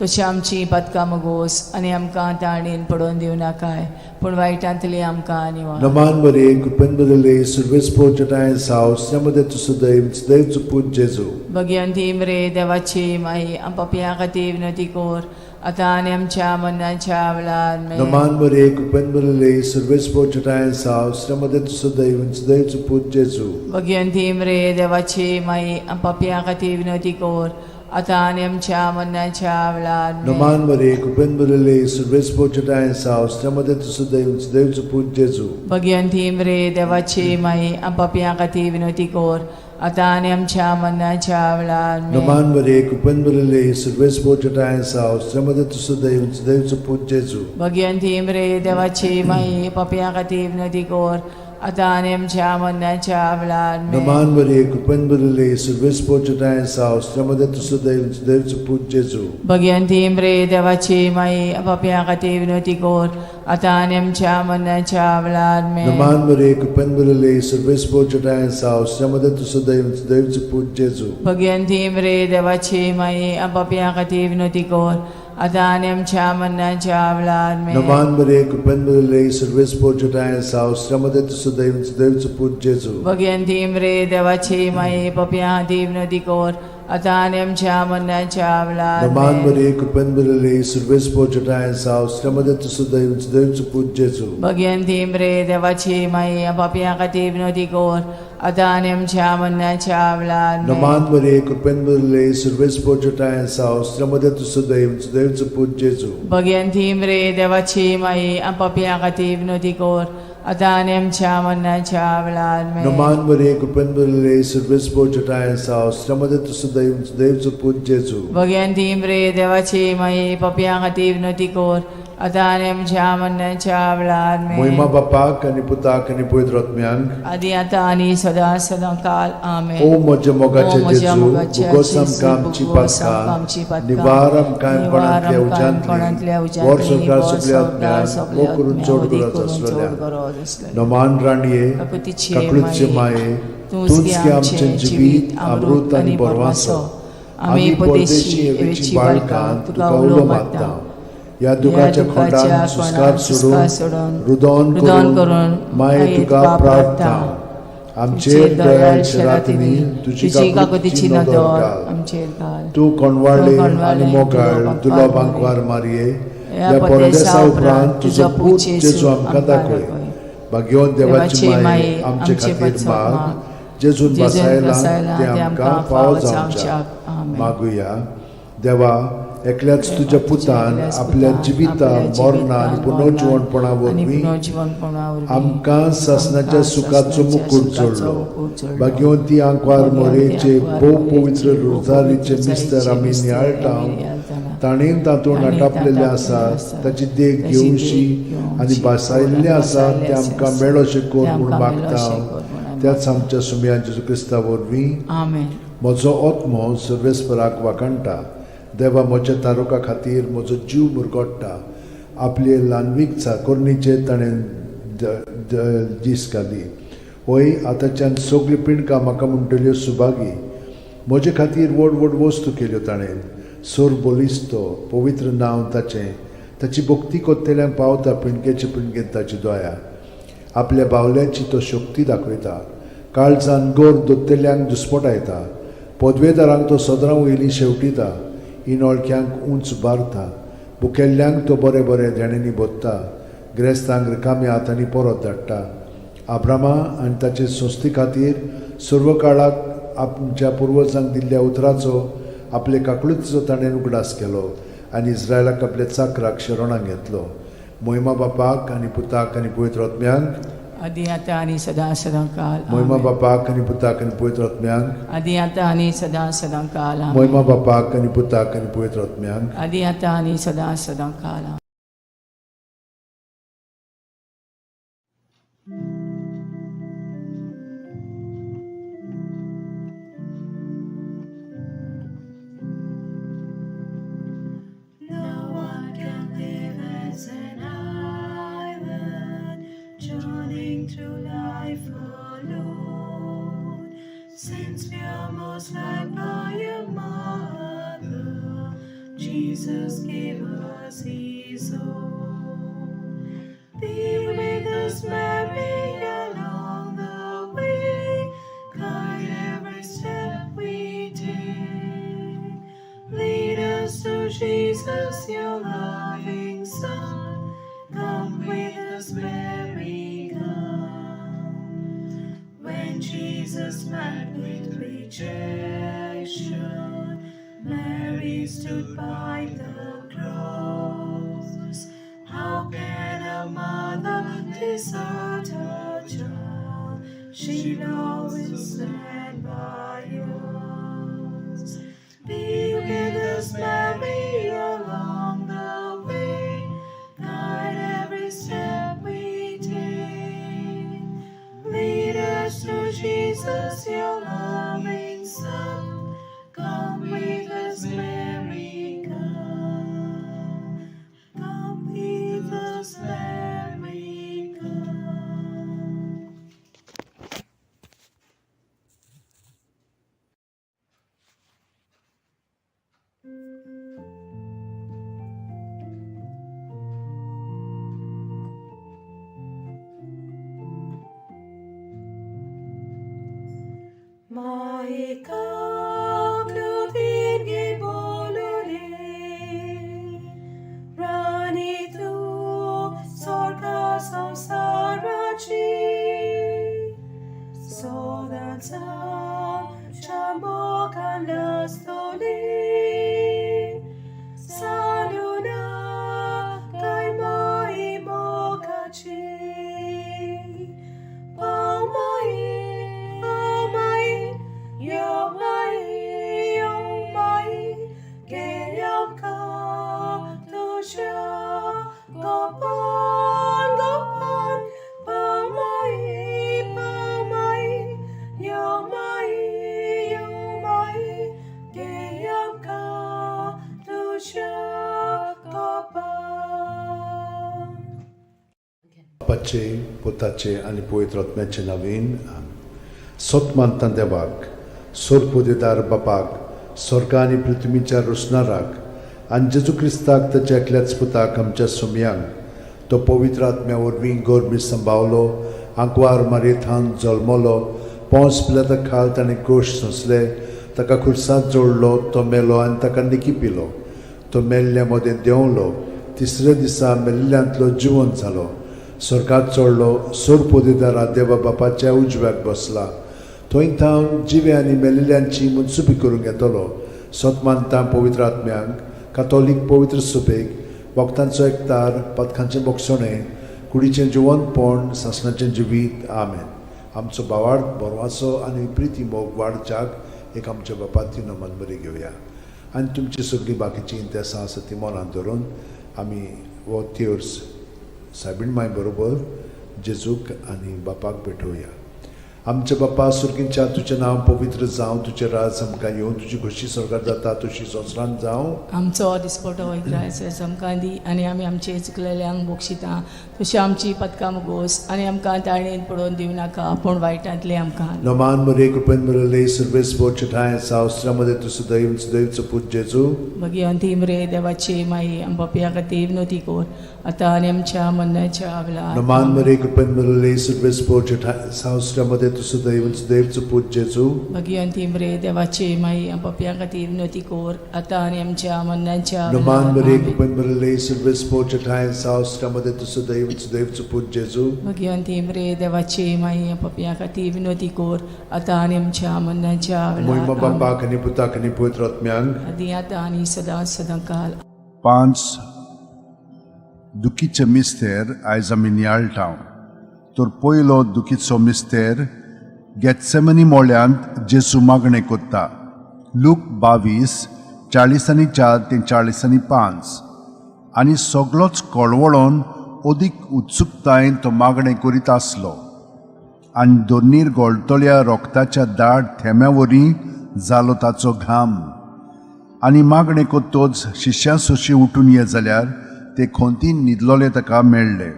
[SPEAKER 2] तशी आमची पातकां मुगोस आनी आमकां ताणेन पडोवन दिवं नाकाय पूण वायटांतली आमकां निवार.
[SPEAKER 1] नमान मरे कृपेन भरिल्ले सर्वेस पोजटाय सावस, त्या मदें तूं सदैव सदैवचो पूत जेजू.
[SPEAKER 2] भगिवंती मरे देवाची माई पापयां खातीर विनवती कर आतां आनी आमच्या मरणाच्या वेळार आमेन.
[SPEAKER 1] नमान मरे कृपेन भरिल्ले सर्वेस्पर चटायेन साव श्रमदे सदैव सदैव पूत जेजू.
[SPEAKER 2] भगिवंती मरे देवाची माई, पापयां खातीर विनवती कर, आतां आनी आमच्या मरणाच्या वेळार आमेन.
[SPEAKER 1] नमान मरे कृपेन भरिल्ले सर्वेस्पर चटायेन साव श्रमदे सदैव सदैव पूत जेजू.
[SPEAKER 2] भगिवंती मरे देवाची माई, पापयां खातीर विनवती कर, आतां आनी आमच्या मरणाच्या वेळार आमेन.
[SPEAKER 1] नमान मरे कृपेन भरिल्ले सर्वेस्पर चटायेन साव श्रमदे सदैव सदैव पूत जेजू.
[SPEAKER 2] भगिवंती मरे देवाची माई, पापयां खातीर विनवती कर, आतां आनी आमच्या मरणाच्या वेळार आमेन.
[SPEAKER 1] नमान मरे कृपेन भरिल्ले सर्वेस्पर चटायेन साव श्रमदे सदैव सदैव पूत जेजू.
[SPEAKER 2] भगिवंती मरे देवाची माई, पापयां खातीर विनवती कर, आतां आनी आमच्या मरणाच्या वेळार आमेन.
[SPEAKER 1] नमान मरे कृपेन भरिल्ले सर्वेस्पर चटायेन साव श्रमदे सदैव सदैव पूत जेजू.
[SPEAKER 2] भगिवंती मरे देवाची माई, पापयां खातीर विनवती कर, आतां आनी आमच्या मरणाच्या वेळार आमेन.
[SPEAKER 1] नमान मरे कृपेन भरिल्ले सर्वेस्पर चटायेन साव श्रमदे सदैव सदैव पूत जेजू.
[SPEAKER 2] भगिवंती मरे देवाची माई, पापयां खातीर विनवती कर, आतां आनी आमच्या मरणाच्या वेळार
[SPEAKER 1] नमान
[SPEAKER 2] आमेन.
[SPEAKER 1] मरे कृपेन भरिल्ले सर्वेस्पर चटायेन साव श्रमदे सदैव सदैव पूत जेजू.
[SPEAKER 2] भगिवंती मरे देवाची माई, पापयां खातीर विनवती कर, आतां आनी आमच्या मरणाच्या वेळार आमेन.
[SPEAKER 1] नमान मरे कृपेन भरिल्ले सर्वेस्पर चटायेन साव श्रमदे सदैव सदैव पूत जेजू.
[SPEAKER 2] भगिवंती मरे देवाची माई, पापयां खातीर विनवती कर, आतां आनी आमच्या मरणाच्या वेळार आमेन.
[SPEAKER 1] नमान मरे कृपेन भरिल्ले सर्वेस्पर चटायेन साव श्रमदे सदैव सदैव पूत जेजू.
[SPEAKER 2] भगिवंती मरे देवाची माई, पापयां खातीर विनवती कर, आतां आनी आमच्या मरणाच्या वेळार आमेन.
[SPEAKER 1] मोहिमा बापाक आनी पुताक आनी पवित्र आत्म्यांक,
[SPEAKER 2] आदी आतां आनी सदां सदां काल आमेन.
[SPEAKER 1] ओ म्हज्या मोगाचे
[SPEAKER 2] ओ म्हज्या
[SPEAKER 1] जेजू,
[SPEAKER 2] मोगाचे
[SPEAKER 1] भुगोस
[SPEAKER 2] जेजू,
[SPEAKER 1] आमकां आमची
[SPEAKER 2] भुगोस आमकां आमची
[SPEAKER 1] पातकां,
[SPEAKER 2] पातकां,
[SPEAKER 1] निवार आमकां
[SPEAKER 2] निवार
[SPEAKER 1] कोणांतल्या
[SPEAKER 2] आमकां कोणांतल्या
[SPEAKER 1] उज्यांतली, वर
[SPEAKER 2] उज्यांतली,
[SPEAKER 1] संवसार
[SPEAKER 2] वर
[SPEAKER 1] सगल्या
[SPEAKER 2] संवसार
[SPEAKER 1] आत्म्यांक,
[SPEAKER 2] सगल्या
[SPEAKER 1] मोग करून
[SPEAKER 2] आत्म्यांक,
[SPEAKER 1] चड
[SPEAKER 2] वदी
[SPEAKER 1] गरज
[SPEAKER 2] करून चड
[SPEAKER 1] आसलेल्या.
[SPEAKER 2] गरज आसलेल्या.
[SPEAKER 1] नमान राणये,
[SPEAKER 2] काकुतीचे
[SPEAKER 1] काकळूतचे
[SPEAKER 2] माये,
[SPEAKER 1] माये,
[SPEAKER 2] तूंच
[SPEAKER 1] तूंच
[SPEAKER 2] गे
[SPEAKER 1] गे
[SPEAKER 2] आमचें
[SPEAKER 1] आमचें
[SPEAKER 2] जिवीत, अमृत आनी बरवासो. आमी परदेशी एवेची बाळकां तुका उलो मारता.
[SPEAKER 1] ह्या दुखाच्या खोंडान सुस्कार सोडून, रुदोन
[SPEAKER 2] रुदन
[SPEAKER 1] करून
[SPEAKER 2] करून
[SPEAKER 1] माये तुका प्रार्थना. आमचेर दयाळ शेरातिनी तुजी काकुतीची नदर घाल.
[SPEAKER 2] आमचेर घाल.
[SPEAKER 1] तूं कोणवाळे आनी मोगाळ दुलो बांकवार मारये, ह्या परदेसा उपरांत तुजो पूत जेजू आमकां दाखय. भाग्यवंत देवाची माये, आमचे खातीर माग, जेजून बसायला ते आमकां फावो जावच्याक. मागुया. देवा, एकल्याच तुज्या पुतान आपल्या जिविता, मरणा आनी पुनर्जिवणपणा वरवीं आमकां सासणाच्या सुखाचो मुकूट जोडलो. भाग्यवंती आंकवार मोरेचे भोव पवित्र रोजारीचे मिस्तर आमी नियाळटा, ताणेन तातूंत आटापलेलें आसा ताची देख घेवशी आनी भासायल्लें आसा तें आमकां मेळोशें कर म्हूण मागता, त्याच आमच्या सुमया जेजू क्रिस्ता वरवीं.
[SPEAKER 2] आमेन.
[SPEAKER 1] म्हजो आत्मो सर्वेस्पराक वाखाणटा. देवा म्हज्या तारुका खातीर म्हजो जीव मुरगोट्टा. आपले ल्हानवीक चाकोरणीचेर ताणें दीस घाली. हय, आतांच्यान सगळीं पिंडकां म्हाका म्हणटल्यो सुभागी. म्हजे खातीर व्हड व्हड वस्तू केल्यो ताणें. सोर बलिस्तो पवित्र नांव ताचें. ताची भक्ती कोत्तेल्यांक पावता पिंडकेचे पिंडकेंत ताची दया. आपल्या बावल्याची तो शक्ती दाखयता. काळजान गोर दोत्तेल्यांक दुस्पटायता. पदवेदारांक तो सदरां वयली शेवटिता. इनोळख्यांक उंच बारता. भुकेल्ल्यांक तो बरें बरें देण्यांनी भोत्ता. ग्रेस्तांक रिकाम्या हातांनी परत धाडटा. आब्रामा आनी ताचे संस्थे खातीर सर्व काळाक आमच्या पुर्वजांक दिल्ल्या उतराचो, आपले काकळुतीचो ताणें उगडास केलो आनी इस्रायलाक आपल्या चाकराक शरणाक घेतलो. मोहिमा बापाक आनी पुताक आनी पवित्र आत्म्यांक,
[SPEAKER 2] आदी आतां आनी सदां सदां काल.
[SPEAKER 1] मोहिमा
[SPEAKER 2] आमेन.
[SPEAKER 1] बापाक आनी पुताक आनी पवित्र आत्म्यांक,
[SPEAKER 2] आदी आतां आनी सदां सदां काल. आमेन.
[SPEAKER 1] मोहिमा बापाक आनी पुताक आनी पवित्र आत्म्यांक,
[SPEAKER 2] आदी आतां आनी सदां सदां काल. आमेन.
[SPEAKER 4] No one can live as an island, journeying through life alone. Since we are most loved by a mother, Jesus gave us His own. Be with us, Mary, along the way. Guide every step we take. Lead us to Jesus. Jesus, your loving Son. Come with us, Mary, come. When Jesus met with rejection, Mary stood by the cross. How can a mother desert her child? She'll always stand by us. Be with us, Mary, along the way. Guide every step we take. Lead us to Jesus, your loving Son. Come with us, Mary, come. Come with us, Mary, come.
[SPEAKER 1] बापाचे पुताचे आनी पवित्र आत्म्याचे नवीन सत मानता देवाक सोरपोदेदार बापाक स्वर्ग आनी पृथ्वीच्या रोसणाराक आनी जेजू क्रिस्ताक ताच्या एकल्याच पुताक आमच्या सोमयांक तो पवित्र आत्म्या वरवीं गोरमी संभावलो आंकवार मारयेथान जल्मलो पोंस पिलाता खाल ताणें कोश सोंसले ताका खुर्सांत जोडलो तो मेलो आनी ताका निकी पिलो तो मेल्ल्या मदें देंवलो तिसऱ्या दिसा मेल्ल्यांतलो जिवन जालो स्वर्गात चडलो सोरपोदेदारा देवा बापाच्या उजव्याक बसला थंय थावन जिवे आनी मेलिल्ल्यांची मनसुबी करूंक येतलो सत मानता पवित्र आत्म्यांक कातोलीक पवित्र सुबेक भक्तांचो एकतार पथकांचें बोगसणें कुडीचें जिवनपण सासणाचें जिवीत. आमेन. आमचो भावार्थ बरवाचो आनी प्रिती मोग वाडच्याक एक आमच्या बापाती नमन बरी घेवया आनी तुमची सगळीं बाकीचीं इंतेसां आसा ती मनांत धरून आमी हो तेर्स सायबीण माय बरोबर जेजूक आनी बापाक भेटोवया. आमच्या बापा सुर्गींच्या तुजें नांव पवित्र जावं, तुजें राज आमकां येवं, तुजी खोशी स्वर्गात जाता तशी संवसारांत जावं.
[SPEAKER 2] आमचो दिसपटो इग्रायस आमकां दी आनी आमी आमचे चुकलेल्यांक बक्षिता तशी आमची पदकां मुगोस आनी आमकां ताळणेन पडोवन दिवं नाका पूण वायटांतले आमकां.
[SPEAKER 1] नमान मरे कृपेन मिळले सर्वेस बोचे ठांय सावस्त्रामध्ये तूं सदैव सदैवचो पूत जेजू.
[SPEAKER 2] मागीर अंतीम रे देवाची माई आम पापया खातीर विनवती कर आतां आनी आमच्या मरणाच्या वेळार.
[SPEAKER 1] नमान मरे कृपेन मिळले सर्वेस बोचे ठांय सावस्त्रामध्ये तूं सदैव सदैवचो पूत जेजू.
[SPEAKER 2] मागीर अंतीम रे देवाची माई आम पापया खातीर विनवती कर आतां आनी आमच्या मरणाच्या
[SPEAKER 1] नमान
[SPEAKER 2] वेळार.
[SPEAKER 1] मरे
[SPEAKER 2] आमेन.
[SPEAKER 1] कृपेन मिळले सर्वेस बोचे ठांय सावस्त्रामध्ये तूं सदैव सदैवचो पूत जेजू.
[SPEAKER 2] मागीर अंतीम रे देवाची माई आम पापया खातीर विनवती कर आतां आनी आमच्या मरणाच्या
[SPEAKER 1] मोहिमा
[SPEAKER 2] वेळार. आमेन.
[SPEAKER 1] बापाक आनी पुताक आनी पवित्र आत्म्यांक
[SPEAKER 2] आदी आतां आनी सदां सदां काल.
[SPEAKER 3] 5 दुखीचे मिस्तेर आयज आमी नियाळटा. तर पयलो दुखीचो मिस्तेर गेत्सेमनी मोळ्यांत जेजू मागणें कोत्ता. लूक 22 44 ते 45. आनी सगलोच कळवळोन अदीक उत्सुकतायेन तो मागणें करीत आसलो आनी दोनीर गोळटल्या रोगताच्या दाट थेंब्या वरी जालो ताचो घाम. आनी मागणें कोत्तोच शिश्यां सोशी उठून ये जाल्यार ते खोंतीन न्हिदलोले ताका मेळ्ळे.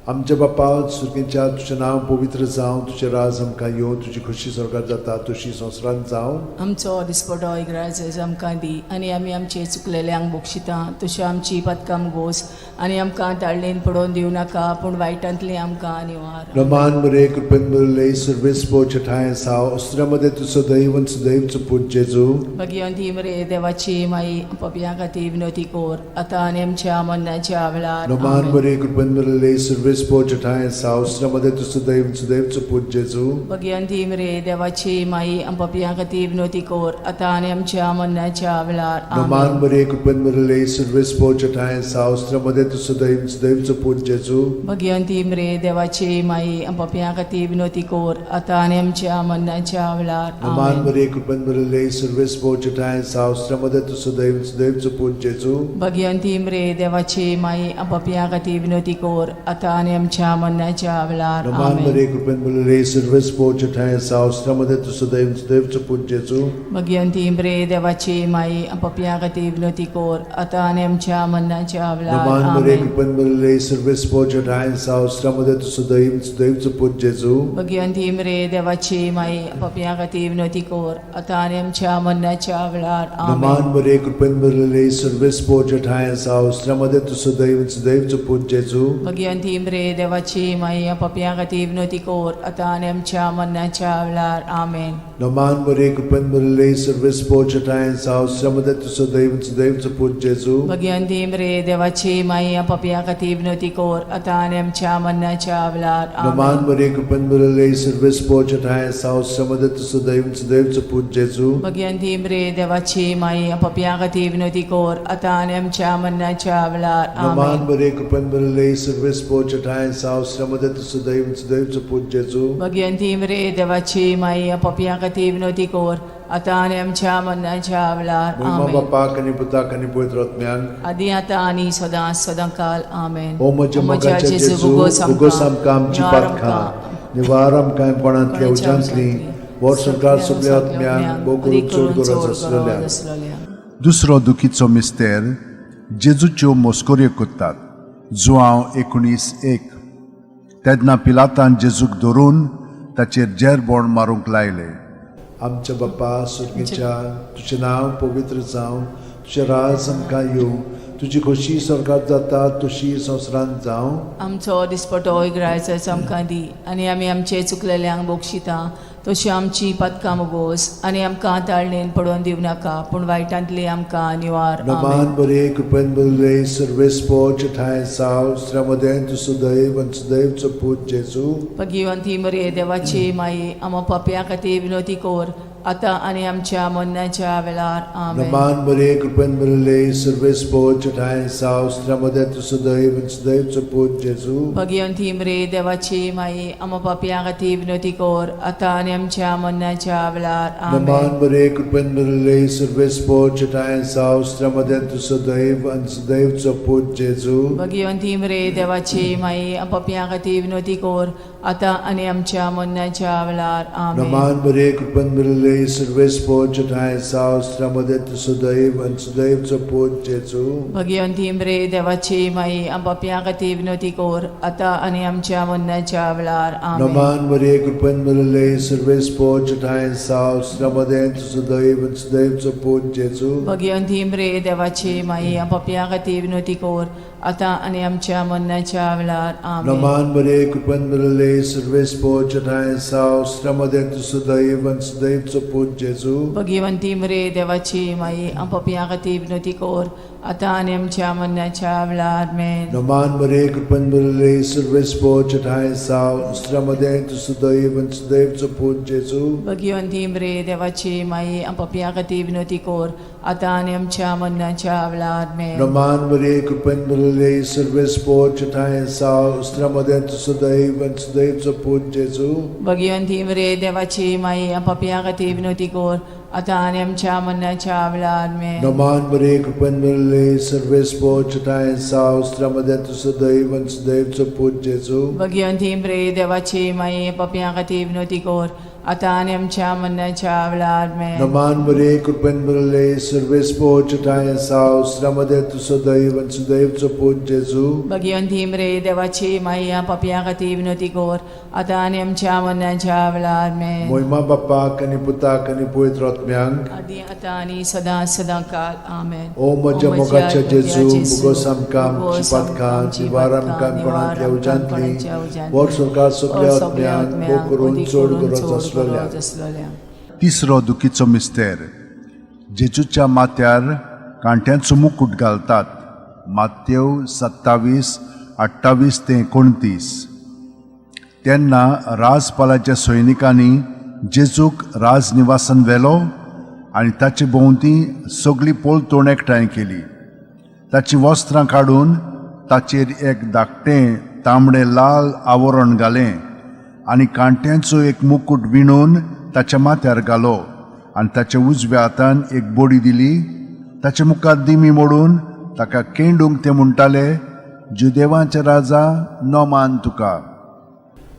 [SPEAKER 1] आमच्या बापा सुर्गीच्या तुजें नांव पवित्र जावं, तुजें राज आमकां येवं, तुजी खोशी स्वर्गात जाता तशी संवसारांत जावं.
[SPEAKER 2] आमचो दिसपटो इग्राज आमकां दी आनी आमी आमचे चुकलेल्यांक बक्षिता तशी आमची पदकां गोस आनी आमकां ताळणेन पडोवन दिवं नाका पूण वायटांतली आमकां निवार.
[SPEAKER 1] रमान मरे कृपेन भरिल्ले, सर्वेस्पो छठाय साव अस्त्र्यामध्ये तूं सदैव आनी सदैवचो पूत जेजू.
[SPEAKER 2] भगिवंती मरे देवाची माई, पपया खातीर विनवती कोर आतां आनी आमच्या मरणाच्या वेळार.
[SPEAKER 1] रमान
[SPEAKER 2] आमेन.
[SPEAKER 1] मरे कृपेन भरिल्ले, सर्वेस्पो छठाय साव अस्त्र्यामध्ये तूं सदैव आनी सदैवचो पूत जेजू.
[SPEAKER 2] भगिवंती मरे देवाची माई, पपया खातीर विनवती कोर आतां आनी आमच्या मरणाच्या वेळार.
[SPEAKER 1] रमान
[SPEAKER 2] आमेन.
[SPEAKER 1] मरे कृपेन भरिल्ले, सर्वेस्पो छठाय साव अस्त्र्यामध्ये तूं सदैव आनी सदैवचो पूत जेजू.
[SPEAKER 2] भगिवंती मरे देवाची माई, पपया खातीर विनवती कोर आतां आनी आमच्या मरणाच्या वेळार.
[SPEAKER 1] रमान
[SPEAKER 2] आमेन.
[SPEAKER 1] मरे कृपेन भरिल्ले, सर्वेस्पो छठाय साव अस्त्र्यामध्ये तूं सदैव आनी सदैवचो पूत जेजू.
[SPEAKER 2] भगिवंती मरे देवाची माई, पपया खातीर विनवती कोर आतां आनी आमच्या मरणाच्या वेळार.
[SPEAKER 1] रमान
[SPEAKER 2] आमेन.
[SPEAKER 1] मरे कृपेन भरिल्ले, सर्वेस्पो छठाय साव अस्त्र्यामध्ये तूं सदैव आनी सदैवचो पूत जेजू.
[SPEAKER 2] भगिवंती मरे देवाची माई, पपया खातीर विनवती कोर आतां आनी आमच्या मरणाच्या वेळार.
[SPEAKER 1] रमान मरे
[SPEAKER 2] आमेन.
[SPEAKER 1] कृपेन भरिल्ले, सर्वेस्पो छठाय साव अस्त्र्यामध्ये तूं सदैव आनी सदैवचो पूत जेजू.
[SPEAKER 2] भगिवंती मरे देवाची माई, पपया खातीर विनवती कोर आतां आनी आमच्या मरणाच्या वेळार.
[SPEAKER 1] रमान
[SPEAKER 2] आमेन.
[SPEAKER 1] मरे कृपेन भरिल्ले, सर्वेस्पो छठाय साव अस्त्र्यामध्ये तूं सदैव आनी सदैवचो पूत जेजू.
[SPEAKER 2] भगिवंती मरे देवाची माई, पपया खातीर विनवती कोर आतां आनी आमच्या मरणाच्या वेळार. आमेन.
[SPEAKER 1] रमान मरे कृपेन भरिल्ले, सर्वेस्पो छठाय साव अस्त्र्यामध्ये तूं सदैव आनी सदैवचो पूत जेजू.
[SPEAKER 2] भगिवंती मरे देवाची माई, पपया खातीर विनवती कोर आतां आनी आमच्या मरणाच्या वेळार.
[SPEAKER 1] रमान
[SPEAKER 2] आमेन.
[SPEAKER 1] मरे कृपेन भरिल्ले, सर्वेस्पो छठाय साव अस्त्र्यामध्ये तूं सदैव आनी सदैवचो पूत जेजू.
[SPEAKER 2] भगिवंती मरे देवाची माई, पपया खातीर विनवती कोर आतां आनी आमच्या मरणाच्या वेळार.
[SPEAKER 1] रमान
[SPEAKER 2] आमेन.
[SPEAKER 1] मरे कृपेन भरिल्ले, सर्वेस्पो छठाय साव अस्त्र्यामध्ये तूं सदैव आनी सदैवचो पूत जेजू.
[SPEAKER 2] भगिवंती मरे देवाची माई, पपया खातीर विनवती कोर आतां आनी आमच्या मरणाच्या वेळार.
[SPEAKER 1] महिमा
[SPEAKER 2] आमेन.
[SPEAKER 1] बापाक आनी पुताक आनी पवित्र आत्म्याक.
[SPEAKER 2] आदी आतां आनी सदां सदां काल. आमेन.
[SPEAKER 1] ओ म्हज्या मोगाच्या जेजू, उगोस आमकां आमची पातकां, निवार आमकां कोणांतल्या उज्यांतली, वर्सभर सगल्या आत्म्यांक भोव करून चड गरज आसलेल्या.
[SPEAKER 3] दुसरो दुखीचो मिस्तेर, जेजूच्यो मोस्कोऱ्यो करतात. जुआंव 19:1. तेन्ना पिलातान जेजूक धरून ताचेर जेरबोण मारूंक लायले.
[SPEAKER 1] आमच्या बापा सुर्गीच्या, तुजें नांव पवित्र जावं, तुजें राज आमकां येवं, तुजी खोशी स्वर्गात जाता तशी संवसारांत जावं.
[SPEAKER 2] आमचो दिसपटो इग्रायचो आमकां दी आनी आमी आमचे चुकलेल्यांक बक्षिता तशी आमची पदकां मोगोस आनी आमकां ताळणेन पडोवन दिवं नाका पूण वायटांतली आमकां निवार.
[SPEAKER 1] नमान
[SPEAKER 2] आमेन.
[SPEAKER 1] बरे कृपेन बरले, सर्वेस्पो ठाय साव स्त्र्यामध्ये तूं सुदैव आनी सुदैवचो पूत जेजू.
[SPEAKER 2] भगिवंती मरे देवाची माई, आमा पापया खातीर विनवती कोर आतां आनी आमच्या मरणाच्या वेळार. आमेन.
[SPEAKER 1] नमान बरे कृपेन भरले, सर्वेस्पो ठाय साव स्त्र्यामध्ये तूं सुदैव आनी सुदैवचो पूत जेजू.
[SPEAKER 2] भगिवंती मरे देवाची माई, आमा पापया खातीर विनवती कोर आतां आनी आमच्या मरणाच्या वेळार. आमेन.
[SPEAKER 1] नमान बरे कृपेन भरले, सर्वेस्पो ठाय साव स्त्र्यामध्ये तूं सुदैव आनी सुदैवचो पूत जेजू.
[SPEAKER 2] भगिवंती मरे देवाची माई, पापया खातीर विनवती कोर आतां आनी आमच्या मरणाच्या वेळार. आमेन.
[SPEAKER 1] नमान बरे कृपेन भरले, सर्वेस्पो ठाय साव स्त्र्यामध्ये तूं सुदैव आनी सुदैवचो पूत जेजू.
[SPEAKER 2] भगिवंती मरे देवाची माई, पापया खातीर विनवती कोर आतां आनी आमच्या मरणाच्या वेळार. आमेन.
[SPEAKER 1] नमान मरे कृपेन भरले, सर्वेस्पो ठाय साव स्त्र्यामध्ये तूं सुदैव आनी सुदैवचो पूत जेजू.
[SPEAKER 2] भगिवंती मरे देवाची माई, पापया खातीर विनवती कोर आतां आनी आमच्या मरणाच्या वेळार. आमेन.
[SPEAKER 1] नमान बरे कृपेन भरले, सर्वेस्पो ठाय साव स्त्र्यामध्ये तूं सुदैव आनी सुदैवचो पूत जेजू.
[SPEAKER 2] भगिवंती मरे देवाची माई, पापया खातीर विनवती कोर आतां आनी आमच्या मरणाच्या वेळार. आमेन.
[SPEAKER 1] नमान बरे कृपेन भरले, सर्वेस्पो ठाय साव स्त्र्यामध्ये तूं सुदैव आनी सुदैवचो पूत जेजू.
[SPEAKER 2] भगिवंती मरे देवाची माई, पापया खातीर विनवती कोर आतां आनी आमच्या मरणाच्या वेळार. आमेन.
[SPEAKER 1] नमान बरे कृपेन भरले, सर्वेस्पो ठाय साव स्त्र्यामध्ये तूं सुदैव आनी सुदैवचो पूत जेजू.
[SPEAKER 2] भगिवंती मरे देवाची माई, पापया खातीर विनवती कोर आतां आनी आमच्या मरणाच्या वेळार. आमेन.
[SPEAKER 1] नमान बरे कृपेन भरले, सर्वेस्पो ठाय साव स्त्र्यामध्ये तूं सुदैव आनी सुदैवचो पूत जेजू.
[SPEAKER 2] भगिवंती मरे देवाची माई, पापया खातीर विनवती कोर आतां आनी आमच्या मरणाच्या वेळार आमेन.
[SPEAKER 1] नमान मरे कृपेन भरले सर्वेस्पोच ठांय आसा उसरामध्ये तूं सदैव आनी सुदैवचो पूत जेजू.
[SPEAKER 2] भगिवंत मरे देवाची माई, पापयां खातीर विनवती कर, आतां आनी आमच्या मरणाच्या वेळार आमेन.
[SPEAKER 1] मोहिमा बापाक आनी पुताक आनी पवित्र आत्म्यांक.
[SPEAKER 2] आदी आतां आनी सदां सदां काल आमेन.
[SPEAKER 1] ओ म्हज्या मोगाच्या जेजू, मुगोस आमकां आमची पातकां निवार आमकां कोणांतल्या उज्यांतली वर सरकार सगल्या आत्म्यांक भोग करून चड गरज आसलेल्या.
[SPEAKER 2] आसलेल्या.
[SPEAKER 3] तिसरो दुखीचो मिस्तेर. जेजूच्या माथ्यार कांट्यांचो मुकूट घालतात. मातेव 27:28 ते 29. तेन्ना राजपालाच्या सैनिकांनी जेजूक राजनिवासान व्हेलो आनी ताचे भोंवती सगळी पलतोण एकठांय केली. ताचीं वस्त्रां काडून ताचेर एक धाकटें तांबडें लाल आवरण घालें आनी कांट्यांचो एक मुकूट विणून ताच्या माथ्यार घालो आनी ताच्या उजव्या हातान एक बडी दिली. ताच्या मुखार दिमी मोडून ताका केंडूंक ते म्हणटाले, जुदेवांचे राजा, नोमान तुका.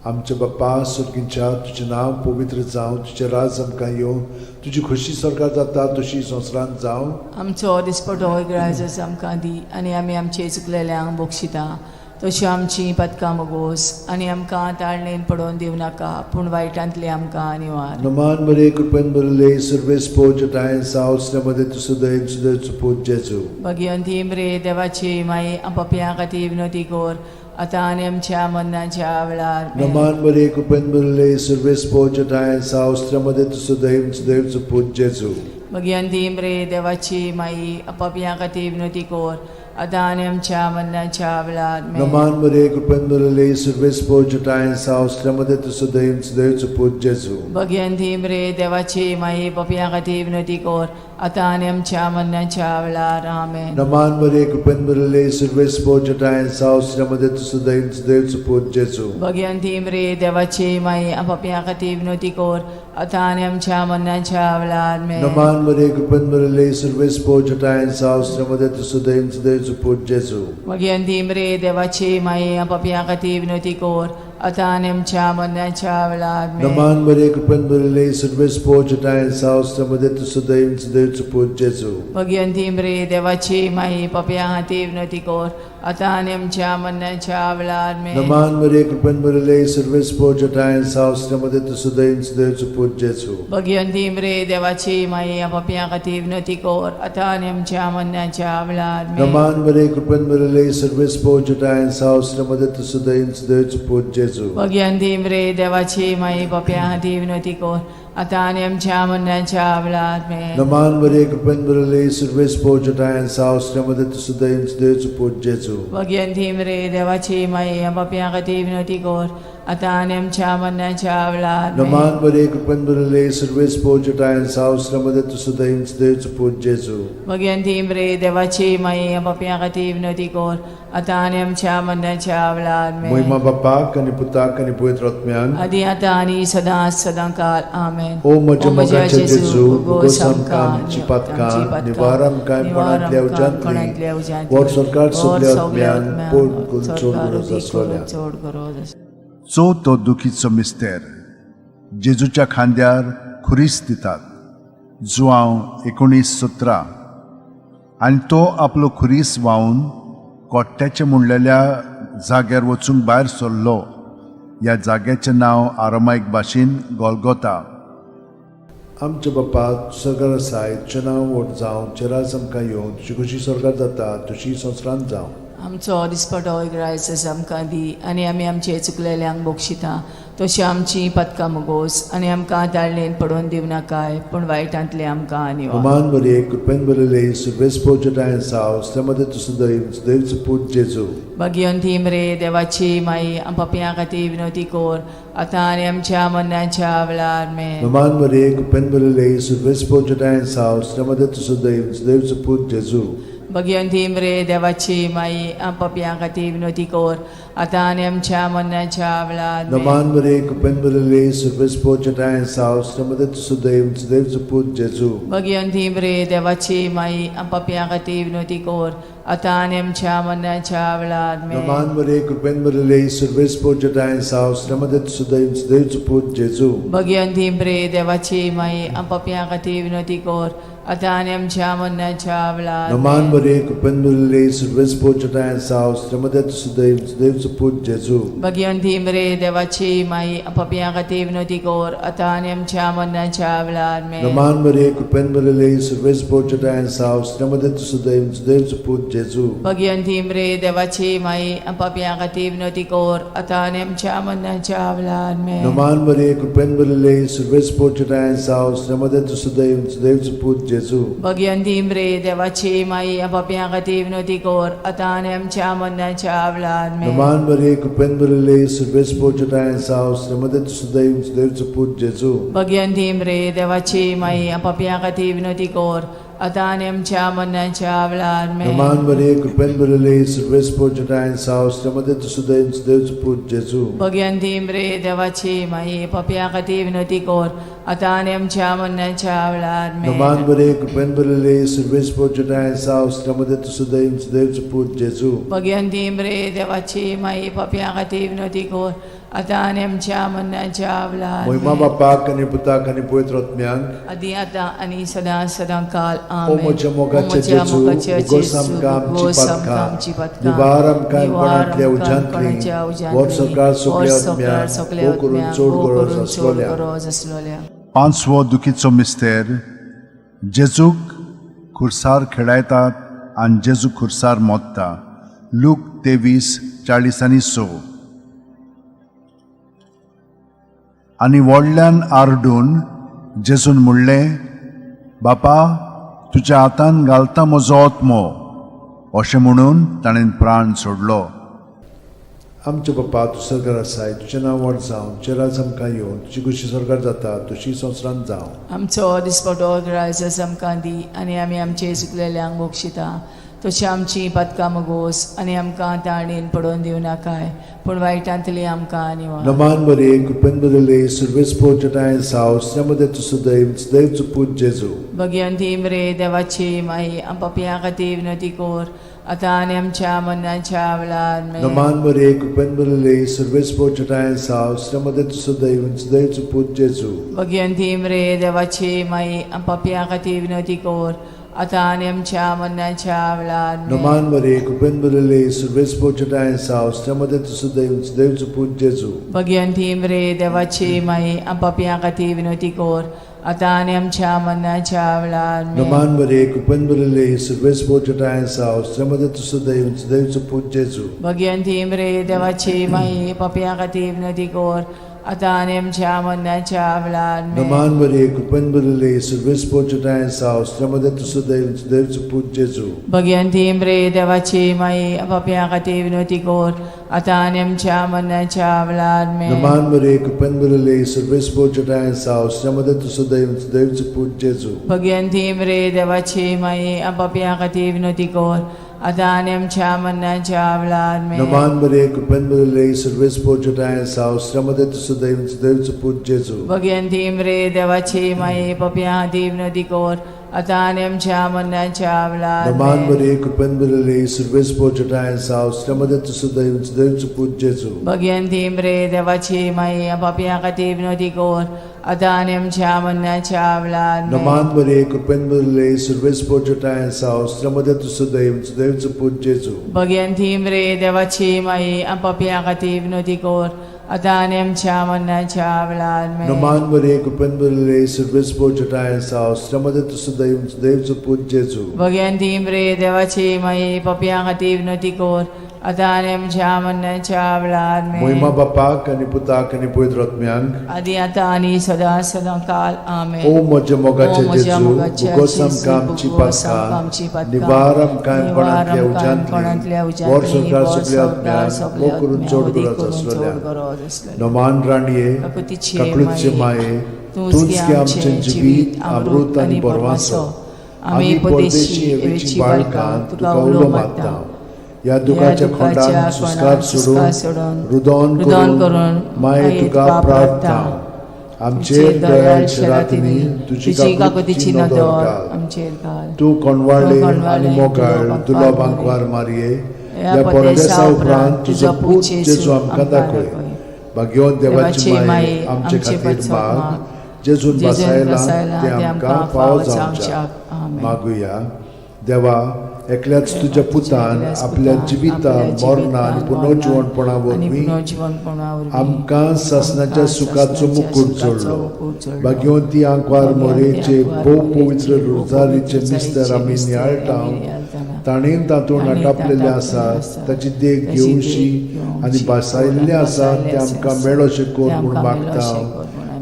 [SPEAKER 1] आमच्या बाप्पा सुर्गींच्या, तुजें नांव पवित्र जावं, तुजें राज आमकां येवं, तुजी खोशी सरकार जाता तशी संवसारांत जावं.
[SPEAKER 2] आमचो दिसपटो ग्रायजस आमकां दी आनी आमी आमचे चुकलेल्यांक बक्षिता तशी आमची पदकां मोगोस आनी आमकां ताळणेन पडोवन दिवं नाका, पूण वायटांतली आमकां निवार.
[SPEAKER 1] नमान मरे कृपेन भरले सर्वेस्पोच ठांय आसा उसरामध्ये तूं सदैव सुदैवचो पूत जेजू.
[SPEAKER 2] भगिवंत मरे देवाची माई, पापयां खातीर विनवती कर, आतां आनी आमच्या मरणाच्या वेळार आमेन.
[SPEAKER 1] नमान मरे कृपेन भरले सर्वेस्पोच ठांय आसा उसरामध्ये तूं सदैव सुदैवचो पूत जेजू.
[SPEAKER 2] भगिवंत मरे देवाची माई, पापयां खातीर विनवती कर, आतां आनी आमच्या मरणाच्या वेळार आमेन.
[SPEAKER 1] नमान मरे कृपेन भरले सर्वेस्पोच ठांय आसा उसरामध्ये तूं सदैव सुदैवचो पूत जेजू.
[SPEAKER 2] भगिवंत मरे देवाची माई, पापयां खातीर विनवती कर, आतां आनी आमच्या मरणाच्या वेळार आमेन.
[SPEAKER 1] नमान मरे कृपेन भरले सर्वेस्पोच ठांय आसा उसरामध्ये तूं सदैव सुदैवचो पूत जेजू.
[SPEAKER 2] भगिवंत मरे देवाची माई, पापयां खातीर विनवती कर, आतां आनी आमच्या मरणाच्या वेळार आमेन.
[SPEAKER 1] नमान मरे कृपेन भरले सर्वेस्पोच ठांय आसा उसरामध्ये तूं सदैव सुदैवचो पूत जेजू.
[SPEAKER 2] भगिवंत मरे देवाची माई, पापयां खातीर विनवती कर, आतां आनी आमच्या मरणाच्या वेळार आमेन.
[SPEAKER 1] नमान मरे कृपेन भरले सर्वेस्पोच ठांय आसा उसरामध्ये तूं सदैव सुदैवचो पूत जेजू.
[SPEAKER 2] भगिवंत मरे देवाची माई, पापयां खातीर विनवती कर, आतां आनी आमच्या मरणाच्या वेळार आमेन.
[SPEAKER 1] नमान मरे कृपेन भरले सर्वेस्पोच ठांय आसा उसरामध्ये तूं सदैव सुदैवचो पूत जेजू.
[SPEAKER 2] भगिवंत मरे देवाची माई, पापयां खातीर विनवती कर, आतां आनी आमच्या मरणाच्या वेळार आमेन.
[SPEAKER 1] नमान मरे कृपेन भरले सर्वेस्पोच ठांय आसा उसरामध्ये तूं सदैव सुदैवचो पूत जेजू.
[SPEAKER 2] भगिवंत मरे देवाची माई, पापयां खातीर विनवती कर, आतां आनी आमच्या मरणाच्या वेळार आमेन.
[SPEAKER 1] नमान मरे कृपेन भरले सर्वेस्पोच ठांय आसा उसरामध्ये तूं सदैव सुदैवचो पूत जेजू.
[SPEAKER 2] भगिवंत मरे देवाची माई, पापयां खातीर विनवती कर, आतां आनी आमच्या मरणाच्या वेळार आमेन.
[SPEAKER 1] नमान मरे कृपेन भरले सर्वेस्पोच ठांय आसा उसरामध्ये तूं सदैव सुदैवचो पूत जेजू.
[SPEAKER 2] भगिवंत मरे देवाची माई, पापयां खातीर विनवती कर, आतां आनी आमच्या मरणाच्या वेळार आमेन.
[SPEAKER 1] मोहिमा बापाक आनी पुताक आनी पवित्र आत्म्याक.
[SPEAKER 2] आदी आतां आनी सदां सदां काल आमेन.
[SPEAKER 1] ओ म्हज्या मोगाच्या जेजू, मुगोस आमकां आमची पातकां निवार आमकां कोणांतल्या उज्यांतली वर सरकार सगल्या आत्म्यांक पोट करून चड गरज आसलेल्या.
[SPEAKER 2] चड गरज आसलेल्या.
[SPEAKER 3] चवथो दुखीचो मिस्तेर. जेजूच्या खांद्यार खुरीस दितात. जुआंव 19:17. आनी तो आपलो खुरीस व्हांवन कोट्ट्याचे म्हणलेल्या जाग्यार वचूंक भायर सरलो. ह्या जाग्याचें नांव आरामायक भाशेन गोलगोता.
[SPEAKER 1] आमच्या बापा सरकार आसाय, तुजें नांव व्हड जावं, तुजें राज आमकां येवं, तुजी खोशी सरकार जाता तशी संवसारांत जावं.
[SPEAKER 2] आमचो दिसपटो ग्रायस आमकां दी आनी आमी आमचे चुकलेल्यांक बक्षिता तशी आमची पदकां मुगोस आनी आमकां ताळणेन पडोवन दिवं नाकाय, पूण वायटांतले आमकां निवार.
[SPEAKER 1] अमान मरिये, कृपेन भरिल्ले, सर्वेस्पोच्या ठांय आसा, मध्ये तूं सदैव सदैवचो पूत जेजू.
[SPEAKER 2] भगिवंती मरे देवाची माई, पापयां खातीर विनवती कर, आतां आनी आमच्या मरणाच्या वेळार. आमेन.
[SPEAKER 1] अमान मरिये, कृपेन भरिल्ले, सर्वेस्पोच्या ठांय आसा, मध्ये तूं सदैव सदैवचो पूत जेजू.
[SPEAKER 2] भगिवंती मरे देवाची माई आम पापयां खातीर विनवती कर आतां आनी आमच्या मरणाच्या वेळार आमेन.
[SPEAKER 1] नमान मरे कृपेन भरिल्ले सुरवेस चटाय साव श्रीमदत सुदैव सुदैव पूत जेजू.
[SPEAKER 2] भगिवंती मरे देवाची माई आम पापयां खातीर विनवती कर आतां आनी आमच्या मरणाच्या वेळार आमेन.
[SPEAKER 1] नमान मरे कृपेन भरिल्ले सुरवेस चटाय साव श्रीमदत सुदैव सुदैव पूत जेजू.
[SPEAKER 2] भगिवंती मरे देवाची माई आम पापयां खातीर विनवती कर आतां आनी आमच्या मरणाच्या वेळार
[SPEAKER 1] नमान
[SPEAKER 2] आमेन.
[SPEAKER 1] मरे कृपेन भरिल्ले सुरवेस चटाय साव श्रीमदत सुदैव सुदैव पूत जेजू.
[SPEAKER 2] भगिवंती मरे देवाची माई आम पापयां खातीर विनवती कर आतां आनी आमच्या मरणाच्या वेळार आमेन.
[SPEAKER 1] नमान मरे कृपेन भरिल्ले सुरवेस चटाय साव श्रीमदत सुदैव सुदैव पूत जेजू.
[SPEAKER 2] भगिवंती मरे देवाची माई आम पापयां खातीर विनवती कर आतां आनी आमच्या मरणाच्या वेळार आमेन.
[SPEAKER 1] नमान मरे कृपेन भरिल्ले सुरवेस चटाय साव श्रीमदत सुदैव सुदैव पूत जेजू.
[SPEAKER 2] भगिवंती मरे देवाची माई आम पापयां खातीर विनवती कर आतां आनी आमच्या मरणाच्या वेळार आमेन.
[SPEAKER 1] नमान मरे कृपेन भरिल्ले सुरवेस चटाय साव श्रीमदत सुदैव सुदैव पूत जेजू.
[SPEAKER 2] भगिवंती मरे देवाची माई आम पापयां खातीर विनवती कर आतां आनी आमच्या मरणाच्या वेळार आमेन.
[SPEAKER 1] नमान मरे कृपेन भरिल्ले सुरवेस चटाय साव श्रीमदत सुदैव सुदैव पूत जेजू.
[SPEAKER 2] भगिवंती मरे देवाची माई पापयां खातीर विनवती कर आतां आनी आमच्या मरणाच्या वेळार आमेन.
[SPEAKER 1] नमान मरे कृपेन भरिल्ले सुरवेस चटाय साव श्रीमदत सुदैव सुदैव पूत जेजू.
[SPEAKER 2] भगिवंती मरे देवाची माई पापयां खातीर विनवती कर आतां आनी आमच्या मरणाच्या वेळार
[SPEAKER 1] मोहिमा
[SPEAKER 2] आमेन.
[SPEAKER 1] बापाक आनी पुताक आनी पवित्र आत्म्याक.
[SPEAKER 2] आदी आतां आनी सदां सदां काल
[SPEAKER 1] ओ
[SPEAKER 2] आमेन.
[SPEAKER 1] म्हज्या मोगाचे
[SPEAKER 2] ओ म्हज्या
[SPEAKER 1] जेजू,
[SPEAKER 2] मोगाचे
[SPEAKER 1] उगोस
[SPEAKER 2] जेजू,
[SPEAKER 1] आमकां आमची
[SPEAKER 2] उगोस आमकां
[SPEAKER 1] पातकां,
[SPEAKER 2] आमची पातकां,
[SPEAKER 1] निवार आमकां
[SPEAKER 2] निवार
[SPEAKER 1] कोणांतल्या
[SPEAKER 2] आमकां
[SPEAKER 1] उज्यांतली,
[SPEAKER 2] कोणाच्या उज्यांतली,
[SPEAKER 1] व्हर सरकार सगल्या
[SPEAKER 2] व्हर सरकार
[SPEAKER 1] आत्म्यांक,
[SPEAKER 2] सगल्या
[SPEAKER 1] भोव करून
[SPEAKER 2] आत्म्यांक,
[SPEAKER 1] चड
[SPEAKER 2] भोव
[SPEAKER 1] गरज
[SPEAKER 2] करून चड
[SPEAKER 1] आसलोल्या.
[SPEAKER 2] गरज आसलोल्या.
[SPEAKER 3] पांचवो दुखीचो मिस्तेर जेजूक खुर्सार खेळायतात आनी जेजू खुर्सार मोत्ता. लूक 23:46. आनी व्हडल्यान आरडून जेजून म्हणलें, बापा तुज्या हातान घालता म्हजो आत्मो. अशें म्हणून ताणें प्राण सोडलो.
[SPEAKER 1] आमचे बापा तूं सरकार आसाय, तुजें नांव व्हड जावं, तुजें राज आमकां येवन, तुजी खुशी सरकार जाता तशी संवसारांत जावं.
[SPEAKER 2] आमचो दिसपटो ग्रायस आमकां दी आनी आमी आमचे चुकलेल्यांक बक्षिता तशी आमची पातकां मगोस आनी आमकां ताणेन पडोवन दिवं नाकाय पूण वायटांतली आमकां निवार.
[SPEAKER 1] नमान मरे कृपेन भरिल्ले सुरवेस चटाय साव श्रीमदत सुदैव सुदैव पूत जेजू.
[SPEAKER 2] भगिवंती मरे देवाची माई आम पापयां खातीर विनवती कर आतां आनी आमच्या मरणाच्या वेळार आमेन.
[SPEAKER 1] नमान मरे कृपेन भरिल्ले सुरवेस चटाय साव श्रीमदत सुदैव सुदैव पूत जेजू.
[SPEAKER 2] भगिवंती मरे देवाची माई आम पापयां खातीर विनवती कर आतां आनी आमच्या मरणाच्या वेळार आमेन.
[SPEAKER 1] नमान मरे कृपेन भरिल्ले सुरवेस चटाय साव श्रीमदत सुदैव सुदैव पूत जेजू.
[SPEAKER 2] भगिवंती मरे देवाची माई आम पापयां खातीर विनवती कर आतां आनी आमच्या मरणाच्या वेळार आमेन.
[SPEAKER 1] नमान मरे कृपेन भरिल्ले सुरवेस चटाय साव श्रीमदत सुदैव सुदैव पूत जेजू.
[SPEAKER 2] भगिवंती मरे देवाची माई पापयां खातीर विनवती कर आतां आनी आमच्या मरणाच्या वेळार आमेन.
[SPEAKER 1] नमान मरे कृपेन भरिल्ले सुरवेस चटाय साव श्रीमदत सुदैव सुदैव पूत जेजू.
[SPEAKER 2] भगिवंती मरे देवाची माई पापयां खातीर विनवती कर आतां आनी आमच्या मरणाच्या वेळार आमेन.
[SPEAKER 1] नमान मरे कृपेन भरिल्ले सुरवेस चटाय साव श्रीमदत सुदैव सुदैव पूत जेजू.
[SPEAKER 2] भगिवंती मरे देवाची माई पापयां खातीर विनवती कर आतां आनी आमच्या मरणाच्या वेळार आमेन.
[SPEAKER 1] नमान मरे कृपेन भरिल्ले सुरवेस चटाय साव श्रीमदत सुदैव सुदैव पूत जेजू.
[SPEAKER 2] भगिवंती मरे देवाची माई पापयां खातीर विनवती कर आतां आनी आमच्या मरणाच्या वेळार
[SPEAKER 1] नमान
[SPEAKER 2] आमेन.
[SPEAKER 1] मरे कृपेन भरिल्ले सुरवेस चटाय साव श्रीमदत सुदैव सुदैव पूत जेजू.
[SPEAKER 2] भगिवंती मरे देवाची माई पापयां खातीर विनवती कर आतां आनी आमच्या मरणाच्या वेळार आमेन.
[SPEAKER 1] नमान मरे कृपेन भरिल्ले सुरवेस चटाय साव श्रीमदत सुदैव सुदैव पूत जेजू.
[SPEAKER 2] भगिवंती मरे देवाची माई पापयां खातीर विनवती कर आतां आनी आमच्या मरणाच्या वेळार आमेन.
[SPEAKER 1] नमान मरे कृपेन भरिल्ले सुरवेस चटाय साव श्रीमदत सुदैव सुदैव पूत जेजू.
[SPEAKER 2] भगिवंती मरे देवाची माई पापयां खातीर विनवती कर आतां आनी आमच्या मरणाच्या वेळार आमेन.
[SPEAKER 1] मोहिमा बापाक आनी पुताक आनी पवित्र आत्म्यांक.
[SPEAKER 2] आदी आतां आनी सदां सदां काल आमेन.
[SPEAKER 1] ओ म्हज्या मोगाचे
[SPEAKER 2] ओ म्हज्या
[SPEAKER 1] जेजू,
[SPEAKER 2] मोगाचे
[SPEAKER 1] उगोस
[SPEAKER 2] जेजू,
[SPEAKER 1] आमकां आमची
[SPEAKER 2] उगोस आमकां आमची
[SPEAKER 1] पातकां,
[SPEAKER 2] पातकां,
[SPEAKER 1] निवार आमकां
[SPEAKER 2] निवार
[SPEAKER 1] कोणांतल्या
[SPEAKER 2] आमकां कोणांतल्या
[SPEAKER 1] उज्यांतली, व्हर
[SPEAKER 2] उज्यांतली,
[SPEAKER 1] सरकार
[SPEAKER 2] व्हर
[SPEAKER 1] सगल्या
[SPEAKER 2] सरकार
[SPEAKER 1] आत्म्यांक,
[SPEAKER 2] सगल्या
[SPEAKER 1] भोव करून
[SPEAKER 2] आत्म्यांक,
[SPEAKER 1] चड
[SPEAKER 2] वदी
[SPEAKER 1] गरज
[SPEAKER 2] करून चड
[SPEAKER 1] आसलोल्या.
[SPEAKER 2] गरज आसलोल्या.
[SPEAKER 1] नमान राणये,
[SPEAKER 2] काकुतीचे
[SPEAKER 1] काकळूतचे
[SPEAKER 2] माये,
[SPEAKER 1] माये,
[SPEAKER 2] तूंच
[SPEAKER 1] तूंच
[SPEAKER 2] गे
[SPEAKER 1] गे
[SPEAKER 2] आमचें
[SPEAKER 1] आमचें
[SPEAKER 2] जिवीत,
[SPEAKER 1] जिवीत,
[SPEAKER 2] अमृत
[SPEAKER 1] अमृत
[SPEAKER 2] आनी
[SPEAKER 1] आनी
[SPEAKER 2] बरवासो.
[SPEAKER 1] बरवासो.
[SPEAKER 2] आमी परदेशी एवेची बाळकां तुका उलो मारता.
[SPEAKER 1] ह्या दुखाच्या खोंडान सुस्कार सोडून रुदोन करून माये तुका प्रार्थना. आमचेर दयाळ रातींनी तुजी काकुतीची नदर घाल.
[SPEAKER 2] आमचेर घाल.
[SPEAKER 1] तूं कोणवाळे आनी मोगाळ दुलोबांकवार मारये, ह्या परदेसा उपरांत तुजो पूत जेजू आमकां दाखय. भाग्यवंत देवाची माये आमचे खातीर माग, जेजून बसायला ते आमकां फावो जावच्याक. मागुया. देवा, एकल्याच तुज्या पुतान आपल्या जिविता मरणा आनी पुनर्जिवणपणा वरवीं आमकां सासणाच्या सुखाचो मुकूट जोडलो. भाग्यवंती आंकवार मोरेचे भोव पवित्र रोजारीचे मिस्तर आमी नियाळटा, ताणें तातूंत आटापलेलें आसा ताची देख घेवशी आनी भासायल्लें आसा तें आमकां मेळोशें कर म्हूण मागता,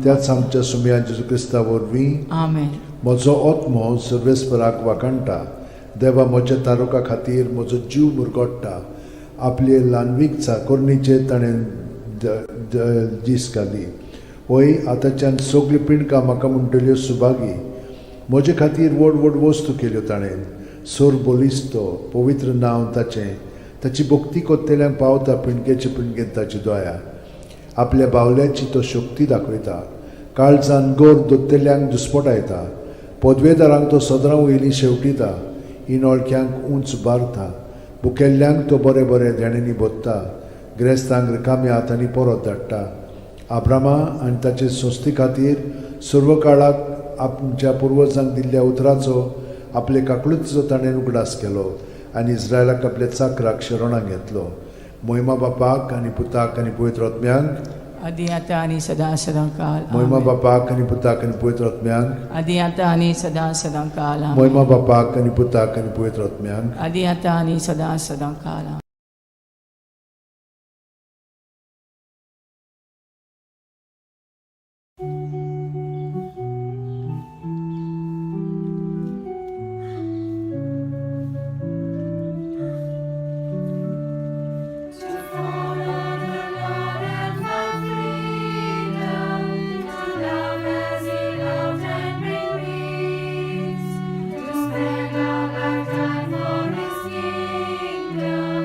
[SPEAKER 1] त्याच आमच्या सुमया जेजू क्रिस्ता वरवीं.
[SPEAKER 2] आमेन.
[SPEAKER 1] म्हजो आत्मो सर्वेस्पराक वाखाणटा. देवा, म्हज्या तारुका खातीर म्हजो जीव मुरगोट्टा. आपले ल्हानवीक चाकोरणीचेर ताणें दीस घाली. वय, आतांच्यान सगळीं पिंडकां म्हाका म्हणटल्यो सुभागी. म्हजे खातीर व्हड व्हड वस्तू केल्यो ताणें. सोर बलिस्तो पवित्र नांव ताचें. ताची भक्ती कोत्तेल्यांक पावता पिंडकेचे पिंडकेन ताची दया. आपल्या बावल्याची तो शक्ती दाखयता. काळजान गोर दोत्तेल्यांक दुस्पटायता. पदवेदारांक तो सदरां वयली शेवटिता. इनोळख्यांक उंच बारता. भुकेल्ल्यांक तो बरें बरें देण्यांनी भोत्ता. ग्रेस्तांक रिकाम्या हातांनी परत धाडटा. आब्रामा आनी ताचे संस्थे खातीर सर्व काळाक आमच्या पुर्वजांक दिल्ल्या उतराचो आपले काकळुतीचो ताणें उगडास केलो आनी इस्रायलाक आपल्या चाकराक शरणाक घेतलो. मोहिमा बापाक आनी पुताक आनी पवित्र आत्म्यांक,
[SPEAKER 2] आदी आतां आनी सदां सदां काल.
[SPEAKER 1] मोहिमा बापाक आनी पुताक आनी पवित्र आत्म्यांक,
[SPEAKER 2] आदी आतां आनी सदां सदां काल.
[SPEAKER 1] मोहिमा बापाक आनी पुताक आनी पवित्र आत्म्यांक,
[SPEAKER 2] आदी आतां आनी सदां सदां काल.
[SPEAKER 4] To follow the Lord and find freedom, to love as He loved and bring peace, to spend our lifetime for His kingdom.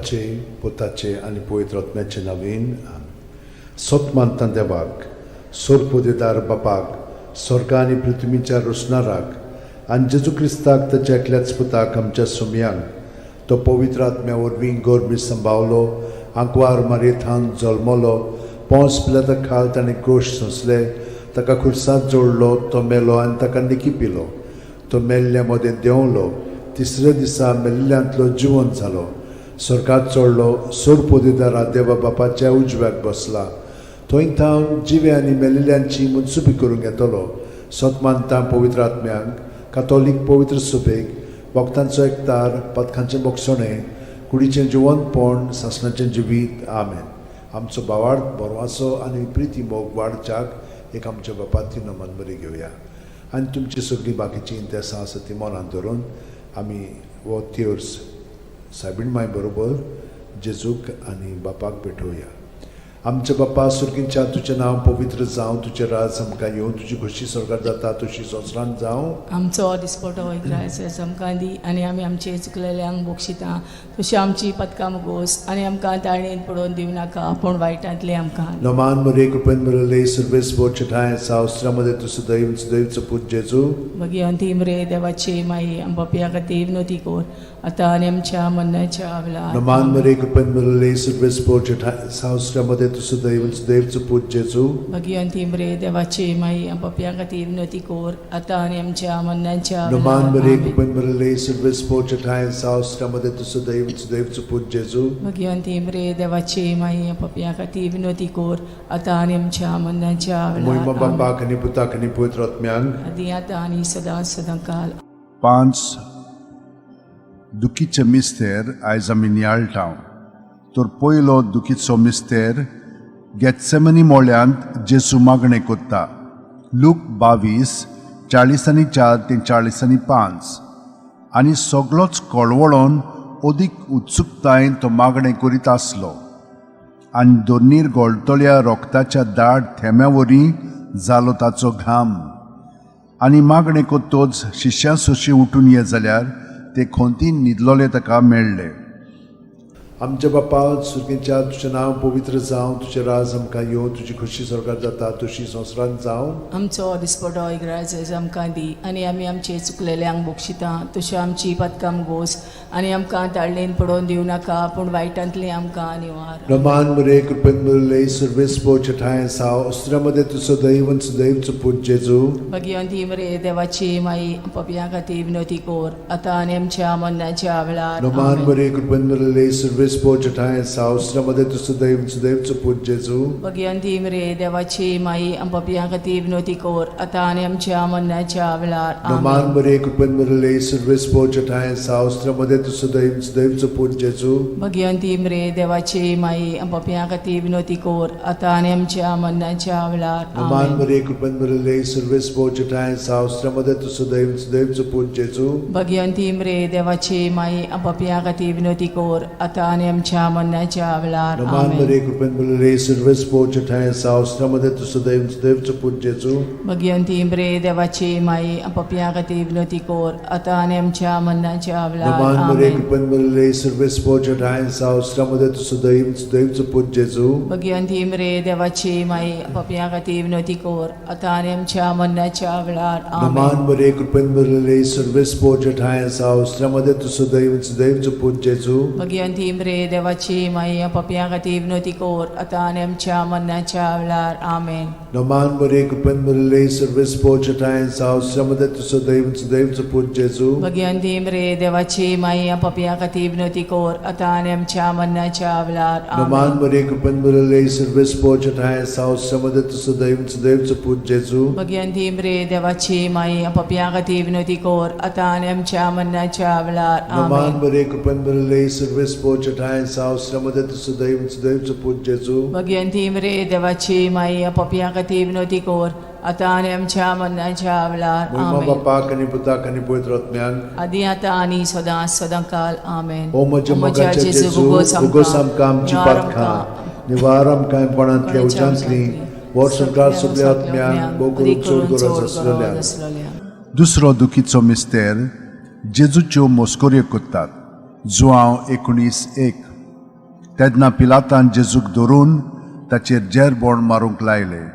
[SPEAKER 1] बापाचे, पुताचे आनी पवित्र आत्म्याचे नवीन. सत मानता देवाक, सोरपोदेदार बापाक, स्वर्गा आनी पृथ्वीच्या रोसणाराक, आनी जेजू क्रिस्ताक, ताच्या एकल्याच पुताक, आमच्या सुमयांक, तो पवित्र आत्म्या वरवीं गोरमी संभावलो, आंकवार मारयेथान जल्मलो, पोंस पिलाता खाल ताणें कोश सोंसले, ताका खुर्सांत जोडलो, तो मेलो आनी ताका निकी पिलो, तो मेल्ल्या मदें देंवलो, तिसऱ्या दिसा मेल्ल्यांतलो जिवंत जालो, स्वर्गात चडलो, सोरपोदेदारा देवा बापाच्या उजव्याक बसला, थंय थावन जिवे आनी मेल्ल्यांची मनसुबी करूंक येतलो. सत मानता पवित्र आत्म्यांक, कातोलीक पवित्र सुबेक, भक्तांचो एकतार, पथकांचें बोगसणें, कुडीचें जिवंतपण, सासणाचें जिवीत. आमेन. आमचो भावार्थ, बरवासो आनी प्रिती मोग वाडच्याक एक आमच्या बापाती नमन बरी घेवया आनी तुमची सगळीं बाकीचीं इंतेसां आसा ती मनांत धरून आमी हो तेर्स सायबीण माय बरोबर जेजूक आनी बापाक भेटोवया. आमच्या बापा सुर्गींच्या, तुजें नांव पवित्र जावं, तुजें राज आमकां येवं, तुजी खोशी स्वर्गार जाता तशी संवसारांत जावं.
[SPEAKER 2] आमचो दिसपटो इग्रायस आमकां दी आनी आमी आमचे चुकलेल्यांक बक्षिता तशी आमची पदकां मुगोस आनी आमकां ताळणेन पडोवन दिवं नाका, पूण वायटांतले आमकां.
[SPEAKER 1] नमान मरे, कृपेन भरले, सर्वेस ठाय सावस्त्रामध्ये तूं सदैव सदैवचो पूत जेजू.
[SPEAKER 2] भगिवंती मरे देवाची माई, आमच्या खातीर विनोती कोर, आतां आनी आमच्या मरणाच्या वेळार.
[SPEAKER 1] नमान मरे, कृपेन भरले, सर्वेस ठाय सावस्त्रामध्ये तूं सदैव सदैवचो पूत जेजू.
[SPEAKER 2] भगिवंती मरे देवाची माई, आमच्या खातीर विनोती कोर, आतां आनी आमच्या मरणाच्या
[SPEAKER 1] नमान
[SPEAKER 2] वेळार.
[SPEAKER 1] मरे,
[SPEAKER 2] आमेन.
[SPEAKER 1] कृपेन भरले, सर्वेस ठाय सावस्त्रामध्ये तूं सदैव सदैवचो पूत जेजू.
[SPEAKER 2] भगिवंती मरे देवाची माई, आमच्या खातीर विनोती कोर, आतां आनी आमच्या मरणाच्या
[SPEAKER 1] मोहिमा
[SPEAKER 2] वेळार. आमेन.
[SPEAKER 1] बापाक आनी पुताक आनी पवित्र आत्म्यांक.
[SPEAKER 2] आदी आतां आनी सदां सदां काल.
[SPEAKER 3] पांच दुखीचे मिस्तेर आयज आमी नियाळटा. तर पयलो दुखीचो मिस्तेर, गेत्सेमनी मोळ्यांत जेजू मागणें कोत्ता. लूक 22, 44 ते 45. आनी सगलोच कळवळोन अदीक उत्सुकतायेन तो मागणें करीत आसलो आनी दोनीर गळटल्या रोगताच्या दाट थेंब्या वरी जालो ताचो घाम. आनी मागणें कोत्तोच शिश्यां सोशी उठून ये जाल्यार ते खोंतीन न्हिदलोले ताका मेळ्ळे.
[SPEAKER 1] आमच्या बापा सुर्गीच्या, तुजें नांव पवित्र जावं, तुजें राज आमकां येवं, तुजी खोशी स्वर्गार जाता तशी संवसारांत जावं.
[SPEAKER 2] आमचो दिसपटो इग्राज आमकां दी आनी आमी आमचे चुकलेल्यांक बक्षिता तशी आमची पदकां गोस आनी आमकां ताळणेन पडोवन दिवं नाका, पूण वायटांतली आमकां निवार.
[SPEAKER 1] रमान मरे, कृपेन भरले, सर्वेस ठाय साव अस्त्रामध्ये तूं सदैव सदैवचो पूत जेजू.
[SPEAKER 2] भगिवंती मरे देवाची माई, पपया खातीर विनोती कोर, आतां आनी आमच्या मरणाच्या वेळार.
[SPEAKER 1] रमान
[SPEAKER 2] आमेन.
[SPEAKER 1] मरे, कृपेन भरले, सर्वेस ठाय साव अस्त्रामध्ये तूं सदैव सदैवचो पूत जेजू.
[SPEAKER 2] भगिवंती मरे देवाची माई, पपया खातीर विनोती कोर, आतां आनी आमच्या मरणाच्या वेळार.
[SPEAKER 1] रमान
[SPEAKER 2] आमेन.
[SPEAKER 1] मरे, कृपेन भरले, सर्वेस ठाय साव अस्त्रामध्ये तूं सदैव सदैवचो पूत जेजू.
[SPEAKER 2] भगिवंती मरे देवाची माई, पपया खातीर विनोती कोर, आतां आनी आमच्या मरणाच्या वेळार.
[SPEAKER 1] रमान
[SPEAKER 2] आमेन.
[SPEAKER 1] मरे, कृपेन भरले, सर्वेस ठाय साव अस्त्रामध्ये तूं सदैव सदैवचो पूत जेजू.
[SPEAKER 2] भगिवंती मरे देवाची माई, पपया खातीर विनोती कोर, आतां आनी आमच्या मरणाच्या वेळार.
[SPEAKER 1] रमान
[SPEAKER 2] आमेन.
[SPEAKER 1] मरे, कृपेन भरले, सर्वेस ठाय साव अस्त्रामध्ये तूं सदैव सदैवचो पूत जेजू.
[SPEAKER 2] भगिवंती मरे देवाची माई, पपया खातीर विनोती कोर, आतां आनी आमच्या मरणाच्या वेळार.
[SPEAKER 1] रमान मरे,
[SPEAKER 2] आमेन.
[SPEAKER 1] कृपेन भरले, सर्वेस ठाय साव अस्त्रामध्ये तूं सदैव सदैवचो पूत जेजू.
[SPEAKER 2] भगिवंती मरे देवाची माई, पपया खातीर विनोती कोर, आतां आनी आमच्या मरणाच्या वेळार.
[SPEAKER 1] रमान
[SPEAKER 2] आमेन.
[SPEAKER 1] मरे, कृपेन भरले, सर्वेस ठाय साव अस्त्रामध्ये तूं सदैव सदैवचो पूत जेजू.
[SPEAKER 2] भगिवंती मरे देवाची माई, पपया खातीर विनोती कोर, आतां आनी आमच्या मरणाच्या वेळार. आमेन.
[SPEAKER 1] रमान मरे, कृपेन भरले, सर्वेस ठाय साव अस्त्रामध्ये तूं सदैव सदैवचो पूत जेजू.
[SPEAKER 2] भगिवंती मरे देवाची माई, पपया खातीर विनोती कोर, आतां आनी आमच्या मरणाच्या वेळार.
[SPEAKER 1] रमान
[SPEAKER 2] आमेन.
[SPEAKER 1] मरे, कृपेन भरले, सर्वेस ठाय साव अस्त्रामध्ये तूं सदैव सदैवचो पूत जेजू.
[SPEAKER 2] भगिवंती मरे देवाची माई, पपया खातीर विनोती कोर, आतां आनी आमच्या मरणाच्या वेळार.
[SPEAKER 1] रमान
[SPEAKER 2] आमेन.
[SPEAKER 1] मरे, कृपेन भरले, सर्वेस ठाय साव अस्त्रामध्ये तूं सदैव सदैवचो पूत जेजू.
[SPEAKER 2] भगिवंती मरे देवाची माई, पपया खातीर विनोती कोर, आतां आनी आमच्या मरणाच्या वेळार.
[SPEAKER 1] मोहिमा
[SPEAKER 2] आमेन.
[SPEAKER 1] बापाक आनी पुताक आनी पवित्र आत्म्याक.
[SPEAKER 2] आदी आतां आनी सदां सदां काल. आमेन.
[SPEAKER 1] ओ म्हज्या मोगाच्या जेजू, उगोस आमकां आमची पातकां, निवार आमकां कोणांतल्या उज्यांतली, वर्सभर सगल्या आत्म्यांक, भोव करून चड गरज आसलेल्या.
[SPEAKER 3] दुसरो दुखीचो मिस्तेर, जेजूच्यो मस्कऱ्यो कोत्तात. जुआंव 19:1. तेन्ना पिलातान जेजूक धरून ताचेर जेरबोण मारूंक लायलें.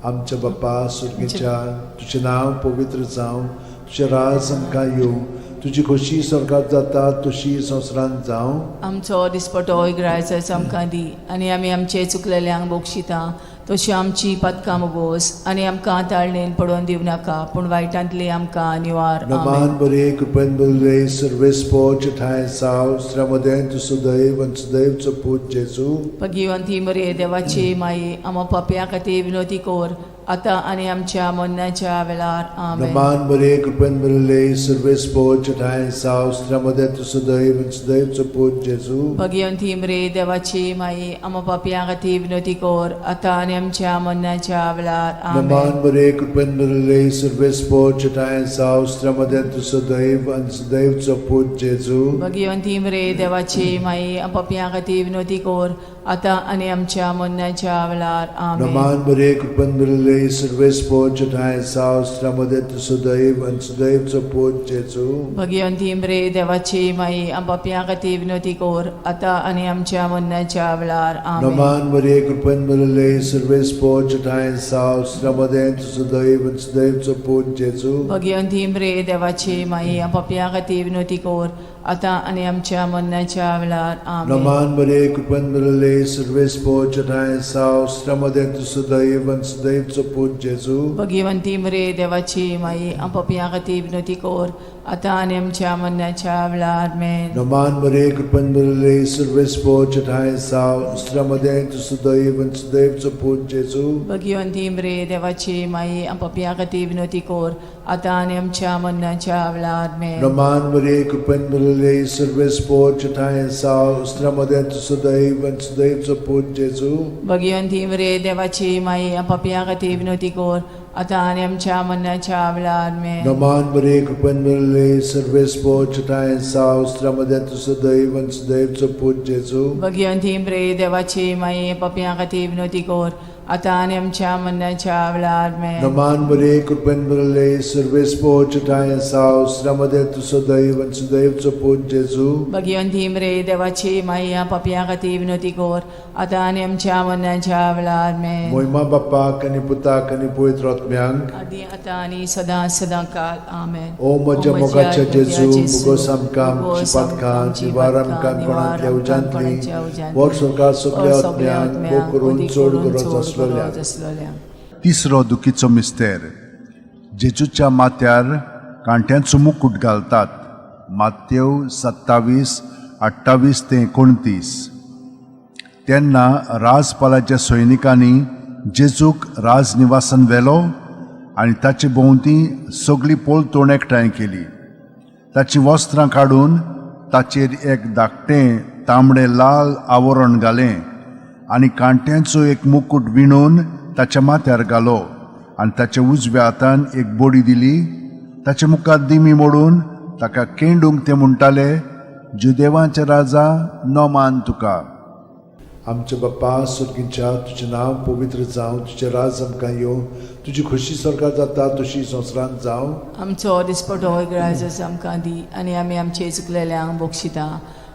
[SPEAKER 1] आमच्या बाप्पा सुर्गीच्या, तुजें नांव पवित्र जावं, तुजें राज आमकां येवं, तुजी खोशी स्वर्गात जाता तशी संवसारांत जावं.
[SPEAKER 2] आमचो दिसपटो इगरायचो आमकां दी आनी आमी आमचे चुकलेल्यांक बक्षिता तशी आमची पदकां मुगोस आनी आमकां ताळणेन पडोवन दिवं नाका पूण वायटांतली आमकां निवार. आमेन.
[SPEAKER 1] नमान बरे कृपेन बरले सर्वेस्पोच ठांय साव श्रमदें तूं सुदैव आनी सुदैवचो पूत जेजू.
[SPEAKER 2] भगिवंती मरे देवाची माई, आमा पापया खातीर विनोती कोर आतां आनी आमच्या मरणाच्या वेळार. आमेन.
[SPEAKER 1] नमान बरे कृपेन बरले सर्वेस्पोच ठांय साव श्रमदें तूं सुदैव आनी सुदैवचो पूत जेजू.
[SPEAKER 2] भगिवंती मरे देवाची माई, आमा पापया खातीर विनोती कोर आतां आनी आमच्या मरणाच्या वेळार. आमेन.
[SPEAKER 1] नमान बरे कृपेन बरले सर्वेस्पोच ठांय साव श्रमदें तूं सुदैव आनी सुदैवचो पूत जेजू.
[SPEAKER 2] भगिवंती मरे देवाची माई, पापया खातीर विनोती कोर आतां आनी आमच्या मरणाच्या वेळार. आमेन.
[SPEAKER 1] नमान बरे कृपेन बरले सर्वेस्पोच ठांय साव श्रमदें तूं सुदैव आनी सुदैवचो पूत जेजू.
[SPEAKER 2] भगिवंती मरे देवाची माई, पापया खातीर विनोती कोर आतां आनी आमच्या मरणाच्या वेळार. आमेन.
[SPEAKER 1] नमान बरे कृपेन बरले सर्वेस्पोच ठांय साव श्रमदें तूं सुदैव आनी सुदैवचो पूत जेजू.
[SPEAKER 2] भगिवंती मरे देवाची माई, पापया खातीर विनोती कोर आतां आनी आमच्या मरणाच्या वेळार. आमेन.
[SPEAKER 1] नमान बरे कृपेन बरले सर्वेस्पोच ठांय साव श्रमदें तूं सुदैव आनी सुदैवचो पूत जेजू.
[SPEAKER 2] भगिवंती मरे देवाची माई, पापया खातीर विनोती कोर आतां आनी आमच्या मरणाच्या वेळार. आमेन.
[SPEAKER 1] नमान बरे कृपेन बरले सर्वेस्पोच ठांय साव श्रमदें तूं सुदैव आनी सुदैवचो पूत जेजू.
[SPEAKER 2] भगिवंती मरे देवाची माई, पापया खातीर विनोती कोर आतां आनी आमच्या मरणाच्या वेळार. आमेन.
[SPEAKER 1] नमान बरे कृपेन बरले सर्वेस्पोच ठांय साव श्रमदें तूं सुदैव आनी सुदैवचो पूत जेजू.
[SPEAKER 2] भगिवंती मरे देवाची माई, पापया खातीर विनोती कोर आतां आनी आमच्या मरणाच्या वेळार. आमेन.
[SPEAKER 1] नमान बरे कृपेन बरले सर्वेस्पोच ठांय साव श्रमदें तूं सुदैव आनी सुदैवचो पूत जेजू.
[SPEAKER 2] भगिवंती मरे देवाची माई, पापया खातीर विनोती कोर आतां आनी आमच्या मरणाच्या वेळार. आमेन.
[SPEAKER 1] नमान बरे कृपेन बरले सर्वेस्पोच ठांय साव श्रमदें तूं सुदैव आनी सुदैवचो पूत जेजू.
[SPEAKER 2] भगिवंती मरे देवाची माई, पापया खातीर विनोती कोर आतां आनी आमच्या मरणाच्या वेळार. आमेन.
[SPEAKER 1] मोहिमा बाप्पाक आनी पुताक आनी पवित्र आत्म्यांक,
[SPEAKER 2] आदी आतां आनी सदां सदां काल. आमेन.
[SPEAKER 1] ओ म्हज्या मोगाच्या जेजू, मुगोस आमकां आमची पातकां निवार आमकां कोणांतल्या उज्यांतली वर सरकार सगल्या आत्म्यांक भोग करून चड गरज आसलेल्या.
[SPEAKER 3] तिसरो दुखीचो मिस्तेर. जेजूच्या माथ्यार कांट्यांचो मुकूट घालतात. मातेव 27:28 ते 29. तेन्ना राजपालाच्या सैनिकांनी जेजूक राजनिवासान व्हेलो आनी ताचे भोंवती सगळी पलतोण एकठांय केली. ताचीं वस्त्रां काडून ताचेर एक धाकटें तांबडें लाल आवरण घालें आनी कांट्यांचो एक मुकूट विणून ताच्या माथ्यार घालो आनी ताच्या उजव्या हातान एक बडी दिली. ताचे मुखार दिमी मोडून ताका केंडूंक ते म्हणटाले, जुदेवांचे राजा, नमान तुका.
[SPEAKER 1] आमच्या बाप्पा सुर्गींच्या, तुजें नांव पवित्र जावं, तुजें राज आमकां येवं, तुजी खोशी स्वर्गात जाता तशी संवसारांत जावं.
[SPEAKER 2] आमचो दिसपटो इगराजच आमकां दी आनी आमी आमचे चुकलेल्यांक बक्षिता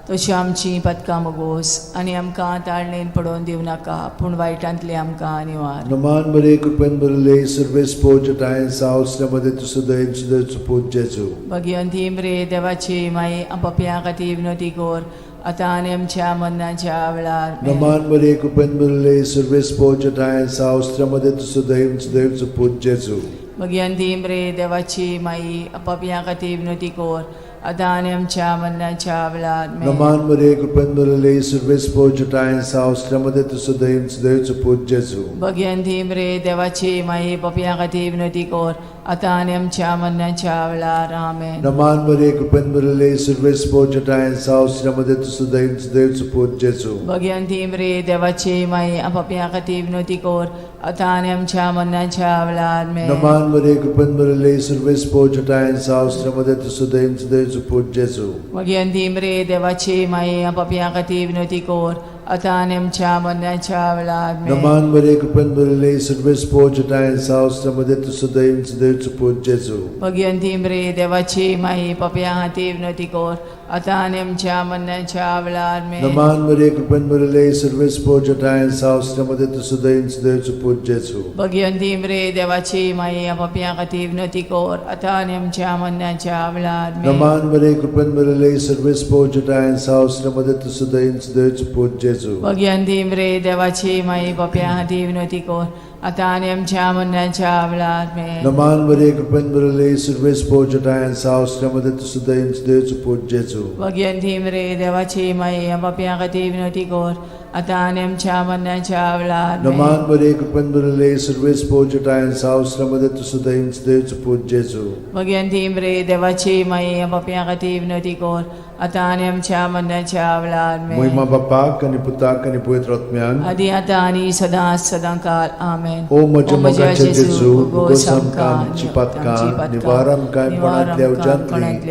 [SPEAKER 2] तशी आमची पदकां मगोस आनी आमकां ताळणेन पडोवन दिवं नाका पूण वायटांतली आमकां निवार.
[SPEAKER 1] नमान बरे कृपेन बरले सर्वेस्पोच ठांय साव श्रमदें तूं सुदैव सुदैवचो पूत जेजू.
[SPEAKER 2] भगिवंती मरे देवाची माई, पापया खातीर विनोती कोर आतां आनी आमच्या मरणाच्या वेळार. आमेन.
[SPEAKER 1] नमान बरे कृपेन बरले सर्वेस्पोच ठांय साव श्रमदें तूं सुदैव सुदैवचो पूत जेजू.
[SPEAKER 2] भगिवंती मरे देवाची माई, पापया खातीर विनोती कोर आतां आनी आमच्या मरणाच्या वेळार. आमेन.
[SPEAKER 1] नमान बरे कृपेन बरले सर्वेस्पोच ठांय साव श्रमदें तूं सुदैव सुदैवचो पूत जेजू.
[SPEAKER 2] भगिवंती मरे देवाची माई, पापया खातीर विनोती कोर आतां आनी आमच्या मरणाच्या वेळार. आमेन.
[SPEAKER 1] नमान बरे कृपेन बरले सर्वेस्पोच ठांय साव श्रमदें तूं सुदैव सुदैवचो पूत जेजू.
[SPEAKER 2] भगिवंती मरे देवाची माई, पापया खातीर विनोती कोर आतां आनी आमच्या मरणाच्या वेळार. आमेन.
[SPEAKER 1] नमान बरे कृपेन बरले सर्वेस्पोच ठांय साव श्रमदें तूं सुदैव सुदैवचो पूत जेजू.
[SPEAKER 2] भगिवंती मरे देवाची माई, पापया खातीर विनोती कोर आतां आनी आमच्या मरणाच्या वेळार आमेन.
[SPEAKER 1] नमान मरे कृपेन भरिल्ले सर्वेस्पोर जटायन सावस मध्ये तूं सदैव सदैवचो पूत जेजू.
[SPEAKER 2] भगिनी मरे देवाची माई पापया खातीर विनवती कर आतां आनी आमच्या मरणाच्या वेळार आमेन.
[SPEAKER 1] नमान मरे कृपेन भरिल्ले सर्वेस्पोर जटायन सावस मध्ये तूं सदैव सदैवचो पूत जेजू.
[SPEAKER 2] भगिनी मरे देवाची माई पापया खातीर विनवती कर आतां आनी आमच्या मरणाच्या वेळार आमेन.
[SPEAKER 1] नमान मरे कृपेन भरिल्ले सर्वेस्पोर जटायन सावस मध्ये तूं सदैव सदैवचो पूत जेजू.
[SPEAKER 2] भगिनी मरे देवाची माई पापया खातीर विनवती कर आतां आनी आमच्या मरणाच्या वेळार आमेन.
[SPEAKER 1] नमान मरे कृपेन भरिल्ले सर्वेस्पोर जटायन सावस मध्ये तूं सदैव सदैवचो पूत जेजू.
[SPEAKER 2] भगिनी मरे देवाची माई पापया खातीर विनवती कर आतां आनी आमच्या मरणाच्या वेळार आमेन.
[SPEAKER 1] नमान मरे कृपेन भरिल्ले सर्वेस्पोर जटायन सावस मध्ये तूं सदैव सदैवचो पूत जेजू.
[SPEAKER 2] भगिनी मरे देवाची माई पापया खातीर विनवती कर आतां आनी आमच्या मरणाच्या वेळार आमेन.
[SPEAKER 1] महिमा बापाक आनी पुताक आनी पवित्र आत्म्याक.
[SPEAKER 2] आदी आतां आनी सदां सदां काल आमेन.
[SPEAKER 1] ओ म्हज्या मोगाच्या जेजू, उगोस आमकां आमची पातकां, निवार आमकां कोणांतल्या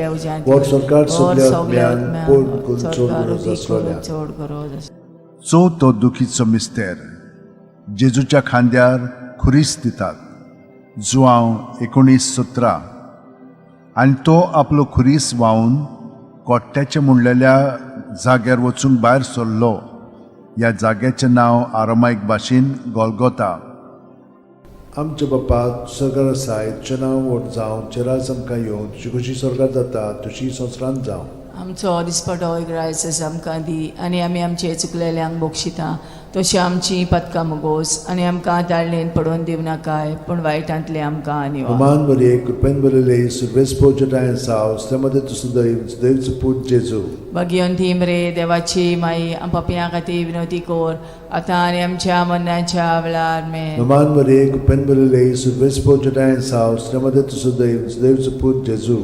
[SPEAKER 1] उज्यांतली, व्हड सरकार सगल्या आत्म्यान पोड करून चड गरज आसलोल्या.
[SPEAKER 2] चड गरज आसलोल्या.
[SPEAKER 3] चवथो दुखीचो मिस्तेर जेजूच्या खांद्यार खुरीस दितात. जुआंव 19:17. आनी तो आपलो खुरीस व्हांवन कोट्ट्याचें म्हणलेल्या जाग्यार वचूंक भायर सरलो. ह्या जाग्याचें नांव आरामायक भाशेन गोलगोता.
[SPEAKER 1] आमच्या बापा सरकार आसाय, तुजें नांव व्हड जावं, तुजें राज आमकां येवं, तुजी खोशी स्वर्गात जाता तशी संवसारांत जावं.
[SPEAKER 2] आमचो दिसपटो इग्रायस आमकां दी आनी आमी आमचे चुकलेल्यांक बक्षिता तशी आमची पदकां मुगोस आनी आमकां ताळणेन पडोवन दिवनाकाय पूण वायटांतले आमकां निवार.
[SPEAKER 1] नमान मरे कृपेन भरिल्ले सर्वेस्पोर जटायन सावस मध्ये तूं सदैव सदैवचो पूत जेजू.
[SPEAKER 2] भगिनी मरे देवाची माई पापयां खातीर विनवती कर आतां आनी आमच्या मरणाच्या वेळार आमेन.
[SPEAKER 1] नमान मरे कृपेन भरिल्ले सर्वेस्पोर जटायन सावस मध्ये तूं सदैव सदैवचो पूत जेजू.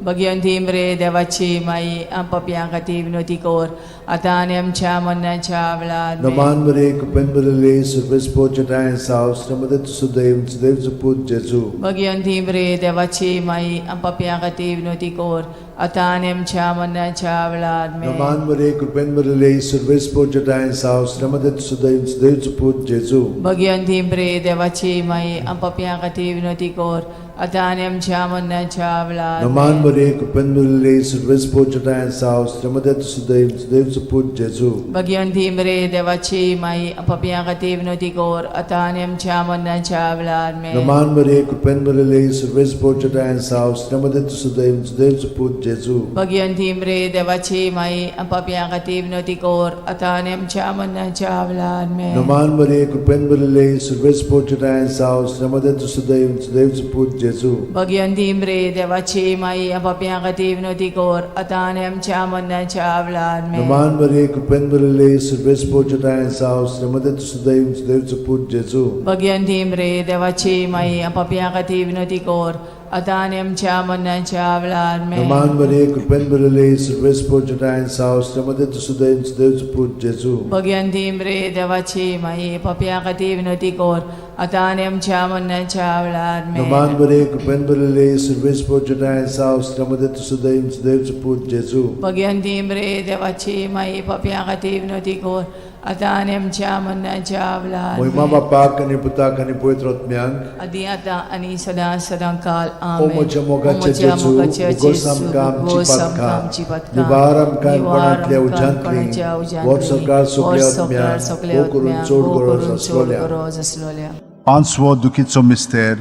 [SPEAKER 2] भगिनी मरे देवाची माई पापयां खातीर विनवती कर आतां आनी आमच्या मरणाच्या वेळार आमेन.
[SPEAKER 1] नमान मरे कृपेन भरिल्ले सर्वेस्पोर जटायन सावस मध्ये तूं सदैव सदैवचो पूत जेजू.
[SPEAKER 2] भगिनी मरे देवाची माई पापयां खातीर विनवती कर आतां आनी आमच्या मरणाच्या वेळार आमेन.
[SPEAKER 1] नमान मरे कृपेन भरिल्ले सर्वेस्पोर जटायन सावस मध्ये तूं सदैव सदैवचो पूत जेजू.
[SPEAKER 2] भगिनी मरे देवाची माई पापयां खातीर विनवती कर आतां आनी आमच्या मरणाच्या वेळार
[SPEAKER 1] नमान
[SPEAKER 2] आमेन.
[SPEAKER 1] मरे कृपेन भरिल्ले सर्वेस्पोर जटायन सावस मध्ये तूं सदैव सदैवचो पूत जेजू.
[SPEAKER 2] भगिनी मरे देवाची माई पापयां खातीर विनवती कर आतां आनी आमच्या मरणाच्या वेळार आमेन.
[SPEAKER 1] नमान मरे कृपेन भरिल्ले सर्वेस्पोर जटायन सावस मध्ये तूं सदैव सदैवचो पूत जेजू.
[SPEAKER 2] भगिनी मरे देवाची माई पापयां खातीर विनवती कर आतां आनी आमच्या मरणाच्या वेळार आमेन.
[SPEAKER 1] नमान मरे कृपेन भरिल्ले सर्वेस्पोर जटायन सावस मध्ये तूं सदैव सदैवचो पूत जेजू.
[SPEAKER 2] भगिनी मरे देवाची माई पापयां खातीर विनवती कर आतां आनी आमच्या मरणाच्या वेळार आमेन.
[SPEAKER 1] नमान मरे कृपेन भरिल्ले सर्वेस्पोर जटायन सावस मध्ये तूं सदैव सदैवचो पूत जेजू.
[SPEAKER 2] भगिनी मरे देवाची माई पापयां खातीर विनवती कर आतां आनी आमच्या मरणाच्या वेळार आमेन.
[SPEAKER 1] नमान मरे कृपेन भरिल्ले सर्वेस्पोर जटायन सावस मध्ये तूं सदैव सदैवचो पूत जेजू.
[SPEAKER 2] भगिनी मरे देवाची माई पापयां खातीर विनवती कर आतां आनी आमच्या मरणाच्या वेळार आमेन.
[SPEAKER 1] नमान मरे कृपेन भरिल्ले सर्वेस्पोर जटायन सावस मध्ये तूं सदैव सदैवचो पूत जेजू.
[SPEAKER 2] भगिनी मरे देवाची माई पापयां खातीर विनवती कर आतां आनी आमच्या मरणाच्या वेळार
[SPEAKER 1] महिमा
[SPEAKER 2] आमेन.
[SPEAKER 1] बापाक आनी पुताक आनी पवित्र आत्म्याक.
[SPEAKER 2] आदी आतां आनी सदां सदां काल
[SPEAKER 1] ओ
[SPEAKER 2] आमेन.
[SPEAKER 1] म्हज्या
[SPEAKER 2] ओ
[SPEAKER 1] मोगाच्या
[SPEAKER 2] म्हज्या
[SPEAKER 1] जेजू,
[SPEAKER 2] मोगाच्या
[SPEAKER 1] उगोस
[SPEAKER 2] जेजू,
[SPEAKER 1] आमकां आमची
[SPEAKER 2] उगोस आमकां
[SPEAKER 1] पातकां,
[SPEAKER 2] आमची पातकां,
[SPEAKER 1] निवार आमकां
[SPEAKER 2] निवार
[SPEAKER 1] कोणांतल्या
[SPEAKER 2] आमकां
[SPEAKER 1] उज्यांतली,
[SPEAKER 2] कोणाच्या उज्यांतली,
[SPEAKER 1] व्हड सरकार सगल्या
[SPEAKER 2] व्हड सरकार
[SPEAKER 1] आत्म्याक,
[SPEAKER 2] सगल्या
[SPEAKER 1] भोव करून
[SPEAKER 2] आत्म्याक,
[SPEAKER 1] चड
[SPEAKER 2] भोव
[SPEAKER 1] गरज
[SPEAKER 2] करून चड
[SPEAKER 1] आसलोल्या.
[SPEAKER 2] गरज आसलोल्या.
[SPEAKER 3] पांचवो दुखीचो मिस्तेर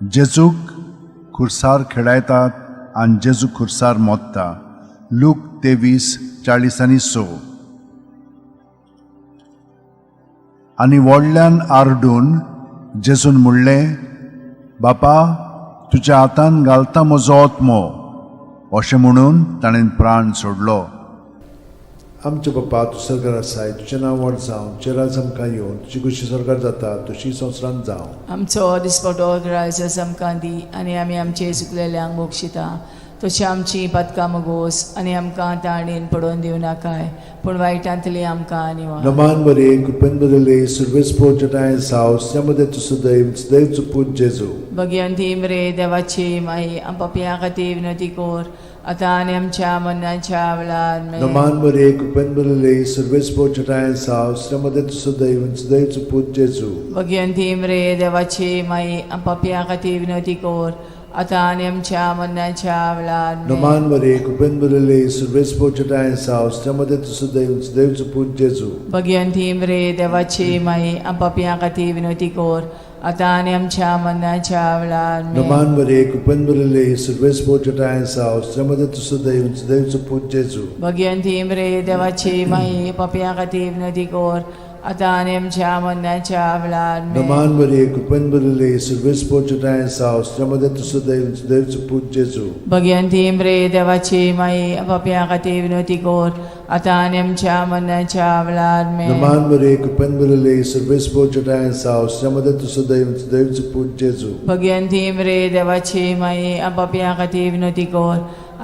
[SPEAKER 3] जेजूक खुर्सार खेळायतात आनी जेजू खुर्सार मोत्ता. लूक 23:46. आनी व्हडल्यान आरडून जेजून म्हणलें, बापा तुज्या हातान घालता म्हजो आत्मो. अशें म्हणून ताणें प्राण सोडलो.
[SPEAKER 1] आमच्या बापा तूं सरकार आसाय, तुजें नांव व्हड जावं, तुजें राज आमकां येवं, तुजी खोशी स्वर्गार जाता तशी संवसारांत जावं.
[SPEAKER 2] आमचो दिसपटो ग्रायस आमकां दी आनी आमी आमचे चुकलेल्यांक बक्षिता तशी आमची पातकां मगोस आनी आमकां ताणेन पडोवन दिवं नाकाय पूण वायटांतली आमकां निवार.
[SPEAKER 1] नमान मरे कृपेन बरले सुर्वेस पोचटाय साव त्यामध्ये तू सदैव सदैव पूत जेजू.
[SPEAKER 2] भगवंती मरे देवाची माई, आम पापयां खातीर विनवती कर आतां आनी आमच्या मरणाच्या वेळार. आमेन.
[SPEAKER 1] नमान मरे कृपेन बरले सुर्वेस पोचटाय साव त्यामध्ये तू सदैव सदैव पूत जेजू.
[SPEAKER 2] भगवंती मरे देवाची माई, आम पापयां खातीर विनवती कर आतां आनी आमच्या मरणाच्या वेळार. आमेन.
[SPEAKER 1] नमान मरे कृपेन बरले सुर्वेस पोचटाय साव त्यामध्ये तू सदैव सदैव पूत जेजू.
[SPEAKER 2] भगवंती मरे देवाची माई, आम पापयां खातीर विनवती कर आतां आनी आमच्या मरणाच्या वेळार. आमेन.
[SPEAKER 1] नमान मरे कृपेन बरले सुर्वेस पोचटाय साव त्यामध्ये तू सदैव सदैव पूत जेजू.
[SPEAKER 2] भगवंती मरे देवाची माई, पापयां खातीर विनवती कर आतां आनी आमच्या मरणाच्या वेळार. आमेन.
[SPEAKER 1] नमान मरे कृपेन बरले सुर्वेस पोचटाय साव त्यामध्ये तू सदैव सदैव पूत जेजू.
[SPEAKER 2] भगवंती मरे देवाची माई, पापयां खातीर विनवती कर आतां आनी आमच्या मरणाच्या वेळार. आमेन.
[SPEAKER 1] नमान मरे कृपेन बरले सुर्वेस पोचटाय साव त्यामध्ये तू सदैव सदैव पूत जेजू.
[SPEAKER 2] भगवंती मरे देवाची माई, पापयां खातीर विनवती कर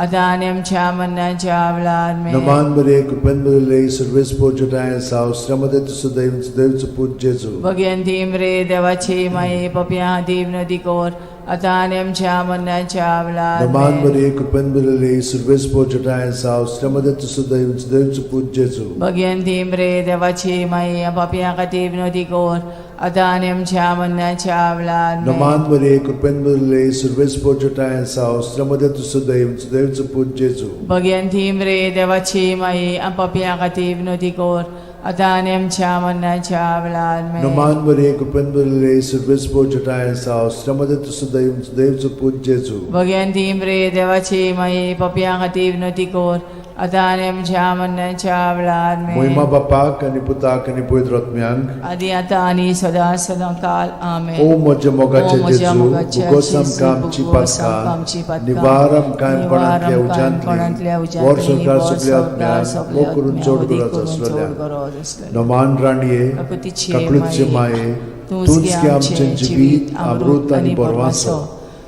[SPEAKER 2] आतां आनी आमच्या मरणाच्या वेळार. आमेन.
[SPEAKER 1] नमान मरे कृपेन बरले सुर्वेस पोचटाय साव त्यामध्ये तू सदैव सदैव पूत जेजू.
[SPEAKER 2] भगवंती मरे देवाची माई, पापयां खातीर विनवती कर आतां आनी आमच्या मरणाच्या वेळार.
[SPEAKER 1] नमान
[SPEAKER 2] आमेन.
[SPEAKER 1] मरे कृपेन बरले सुर्वेस पोचटाय साव त्यामध्ये तू सदैव सदैव पूत जेजू.
[SPEAKER 2] भगवंती मरे देवाची माई, पापयां खातीर विनवती कर आतां आनी आमच्या मरणाच्या वेळार. आमेन.
[SPEAKER 1] नमान मरे कृपेन बरले सुर्वेस पोचटाय साव त्यामध्ये तू सदैव सदैव पूत जेजू.
[SPEAKER 2] भगवंती मरे देवाची माई, पापयां खातीर विनवती कर आतां आनी आमच्या मरणाच्या वेळार. आमेन.
[SPEAKER 1] नमान मरे कृपेन बरले सुर्वेस पोचटाय साव त्यामध्ये तू सदैव सदैव पूत जेजू.
[SPEAKER 2] भगवंती मरे देवाची माई, पापयां खातीर विनवती कर आतां आनी आमच्या मरणाच्या वेळार. आमेन.
[SPEAKER 1] मोहिमा बापाक आनी पुताक आनी पवित्र आत्म्यांक,
[SPEAKER 2] आदी आतां आनी सदां सदां काल. आमेन.
[SPEAKER 1] ओ म्हज्या मोगाचे
[SPEAKER 2] ओ म्हज्या
[SPEAKER 1] जेजू,
[SPEAKER 2] मोगाच्या
[SPEAKER 1] भुगोस
[SPEAKER 2] जेजू,
[SPEAKER 1] आमकां आमची
[SPEAKER 2] भुगोस आमकां आमची
[SPEAKER 1] पातकां,
[SPEAKER 2] पातकां,
[SPEAKER 1] निवार आमकां
[SPEAKER 2] निवार
[SPEAKER 1] कोणांतल्या
[SPEAKER 2] आमकां कोणांतल्या
[SPEAKER 1] उज्यांतली,
[SPEAKER 2] उज्यांतली,
[SPEAKER 1] वर संवसार
[SPEAKER 2] वर
[SPEAKER 1] सगल्या
[SPEAKER 2] संवसार
[SPEAKER 1] आत्म्यांक,
[SPEAKER 2] सगल्या
[SPEAKER 1] मोग करून
[SPEAKER 2] आत्म्यांक,
[SPEAKER 1] चड
[SPEAKER 2] वदी
[SPEAKER 1] गरज
[SPEAKER 2] करून चड
[SPEAKER 1] आसलेल्या.
[SPEAKER 2] गरज आसलेल्या.
[SPEAKER 1] नमान राणये,
[SPEAKER 2] काकुतीचे
[SPEAKER 1] काकळूतचे माये,
[SPEAKER 2] तूंच
[SPEAKER 1] तूंच गे आमचें जिवीत अमृत आनी बरवासो.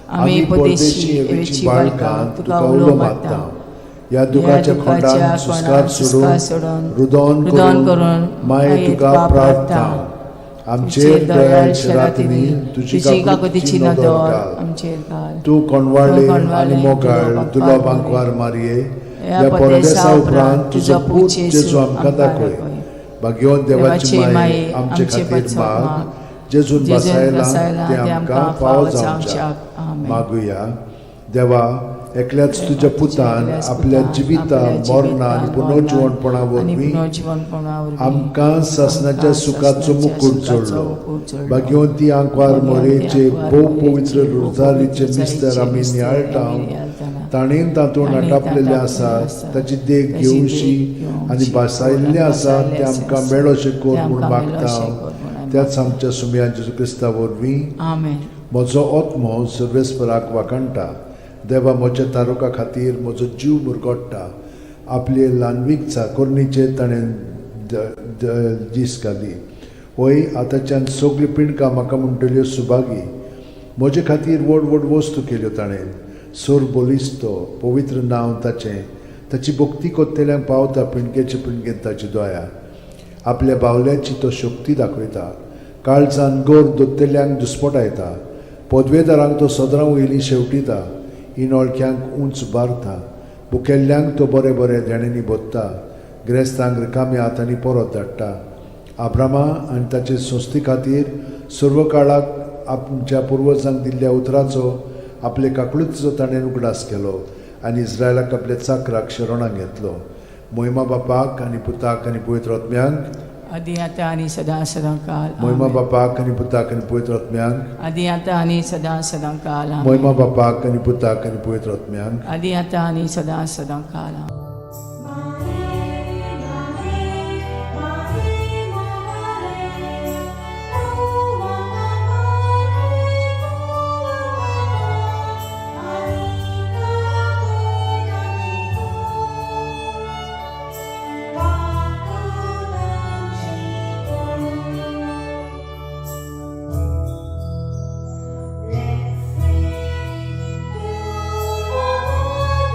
[SPEAKER 1] आमी परदेशी एवेची बाळकां तुका उलो मारता. ह्या दुखाच्या खोंडान सुस्कार सोडून रुदोन करून माये तुका प्रार्थना. आमचेर दयाळ रातींनी तुजी काकुतीची नदर घाल.
[SPEAKER 2] आमचेर घाल.
[SPEAKER 1] तूं कोणवाळे आनी मोगाळ तुलो बांकवार मारये, ह्या परदेसा उपरांत तुजो पूत जेजू आमकां दाखय. भाग्यवंत देवाची माये, आमचे खातीर माग. जेजून बसायला तें आमकां फावो जावच्याक. मागुया. देवा, एकल्याच तुज्या पुतान आपल्या जिविता मरणा आनी पुनर्जिवणपणा वरवीं आमकां सासणाच्या सुखाचो मुकूट जोडलो. भाग्यवंती आंकवार मोरेचे भोव पवित्र रोजारीचे मिस्तर आमी नियाळटा, ताणेन तातूंत आटापलेले आसा ताची देख घेवशी आनी भासायल्लें आसा तें आमकां मेळोशें कर म्हूण मागता त्याच आमच्या सुमया जेजू क्रिस्ता वरवीं.
[SPEAKER 2] आमेन.
[SPEAKER 1] म्हजो आत्मो सर्वेस्पराक वाखाणटा. देवा म्हज्या तारुका खातीर म्हजो जीव मुरगोडटा. आपले ल्हानवीक चाकोरणीचेर ताणें दीस घाली. वय, आतांच्यान सगळीं पिंडकां म्हाका म्हणटल्यो सुभागी. म्हजे खातीर व्हड व्हड वस्तू केल्यो ताणें. सोर बलिस्तो पवित्र नांव ताचें. ताची भक्ती कोत्तेल्यांक पावता पिंडकेचे पिंडकेन ताची दया. आपल्या बावल्याची तो शक्ती दाखयता. काळजान गोर दोत्तेल्यांक दुस्पटायता. पदवेदारांक तो सदरां वयली शेवटिता. इनोळख्यांक उंच बारता. भुकेल्ल्यांक तो बरे बरे देण्यांनी भोत्ता. ग्रेस्तांक रिकाम्या हातांनी परत धाडटा. आब्रामा आनी ताचे संस्थे खातीर सर्व काळाक आमच्या पुर्वजांक दिल्ल्या उतराचो आपले काकळुतीचो ताणें उगडास केलो आनी इस्रायलाक आपल्या चाकराक शरणाक घेतलो. मोहिमा बापाक आनी पुताक आनी पवित्र आत्म्यांक,
[SPEAKER 2] आदी आतां आनी सदां सदां काल.
[SPEAKER 1] मोहिमा बापाक आनी पुताक आनी पवित्र आत्म्यांक,
[SPEAKER 2] आदी आतां आनी सदां सदां काल. आमेन.
[SPEAKER 1] मोहिमा बापाक आनी पुताक आनी पवित्र आत्म्यांक,
[SPEAKER 2] आदी आतां आनी सदां सदां काल. आमेन.
[SPEAKER 4] Let's sing to the Lord.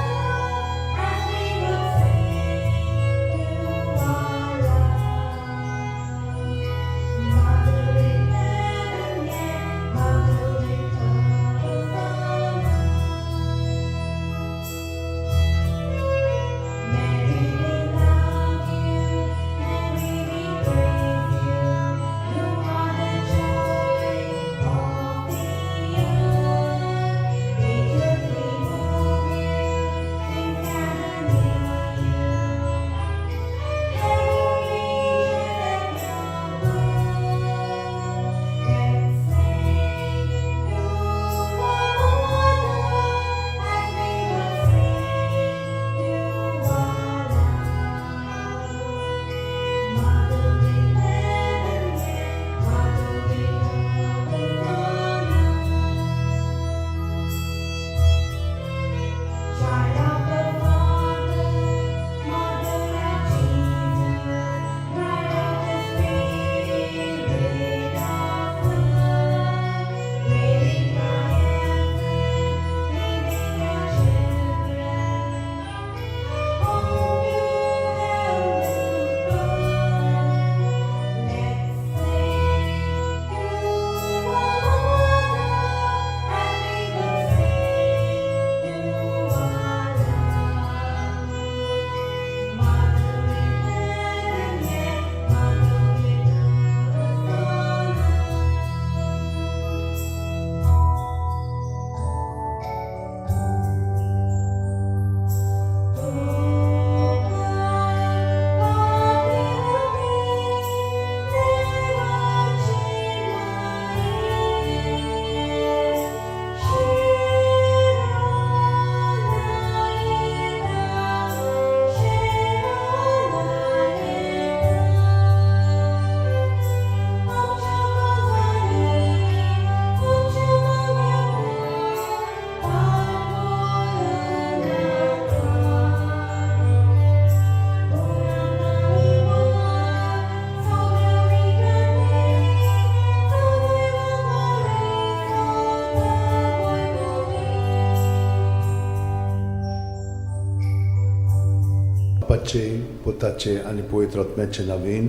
[SPEAKER 1] बापाचे, पुताचे आनी पवित्र आत्म्याचे नवीन.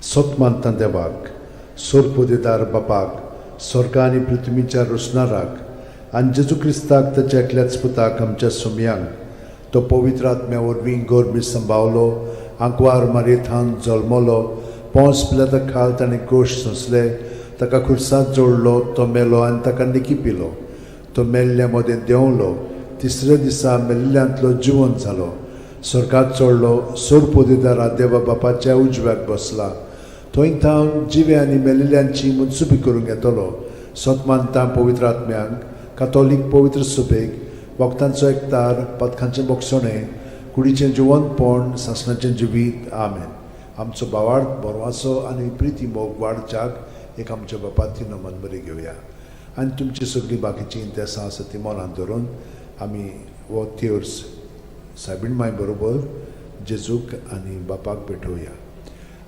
[SPEAKER 1] सत मानता देवाक, सोरपोदेदार बापाक, स्वर्गा आनी पृथ्वीच्या रोसणाराक, आनी जेजू क्रिस्ताक, ताच्या एकल्याच पुताक, आमच्या सोमयांक, तो पवित्र आत्म्या वरवीं गोरमी संभावलो, आंकवार मारयेथान जल्मलो, पोंस पिलाता खाल ताणें गोश सोंसले, ताका खुर्सांत जोडलो, तो मेलो आनी ताका निकी पिलो, तो मेल्ल्या मदें देंवलो, तिसऱ्या दिसा मेल्ल्यांतलो जिवन जालो, स्वर्गात चडलो, सोरपोदेदारा देवा बापाच्या उजव्याक बसला, थंय थावन जिवे आनी मेलिल्ल्यांची मनसुबी करूंक येतलो. सत मानता पवित्र आत्म्यांक, कातोलीक पवित्र सुबेक, वखदांचो एकतार, पदकांचें बोगसणें, कुडीचें जिवनपण, सासणाचें जिवीत. आमेन. आमचो भावार्थ, बरवासो आनी प्रिती मोग वाडच्याक एक आमच्या बापाती नमन बरी घेवया आनी तुमची सगळीं बाकीचीं इंतेसां आसा ती मनांत धरून आमी हो तेर्स सायबीण माय बरोबर जेजूक आनी बापाक भेटोवया.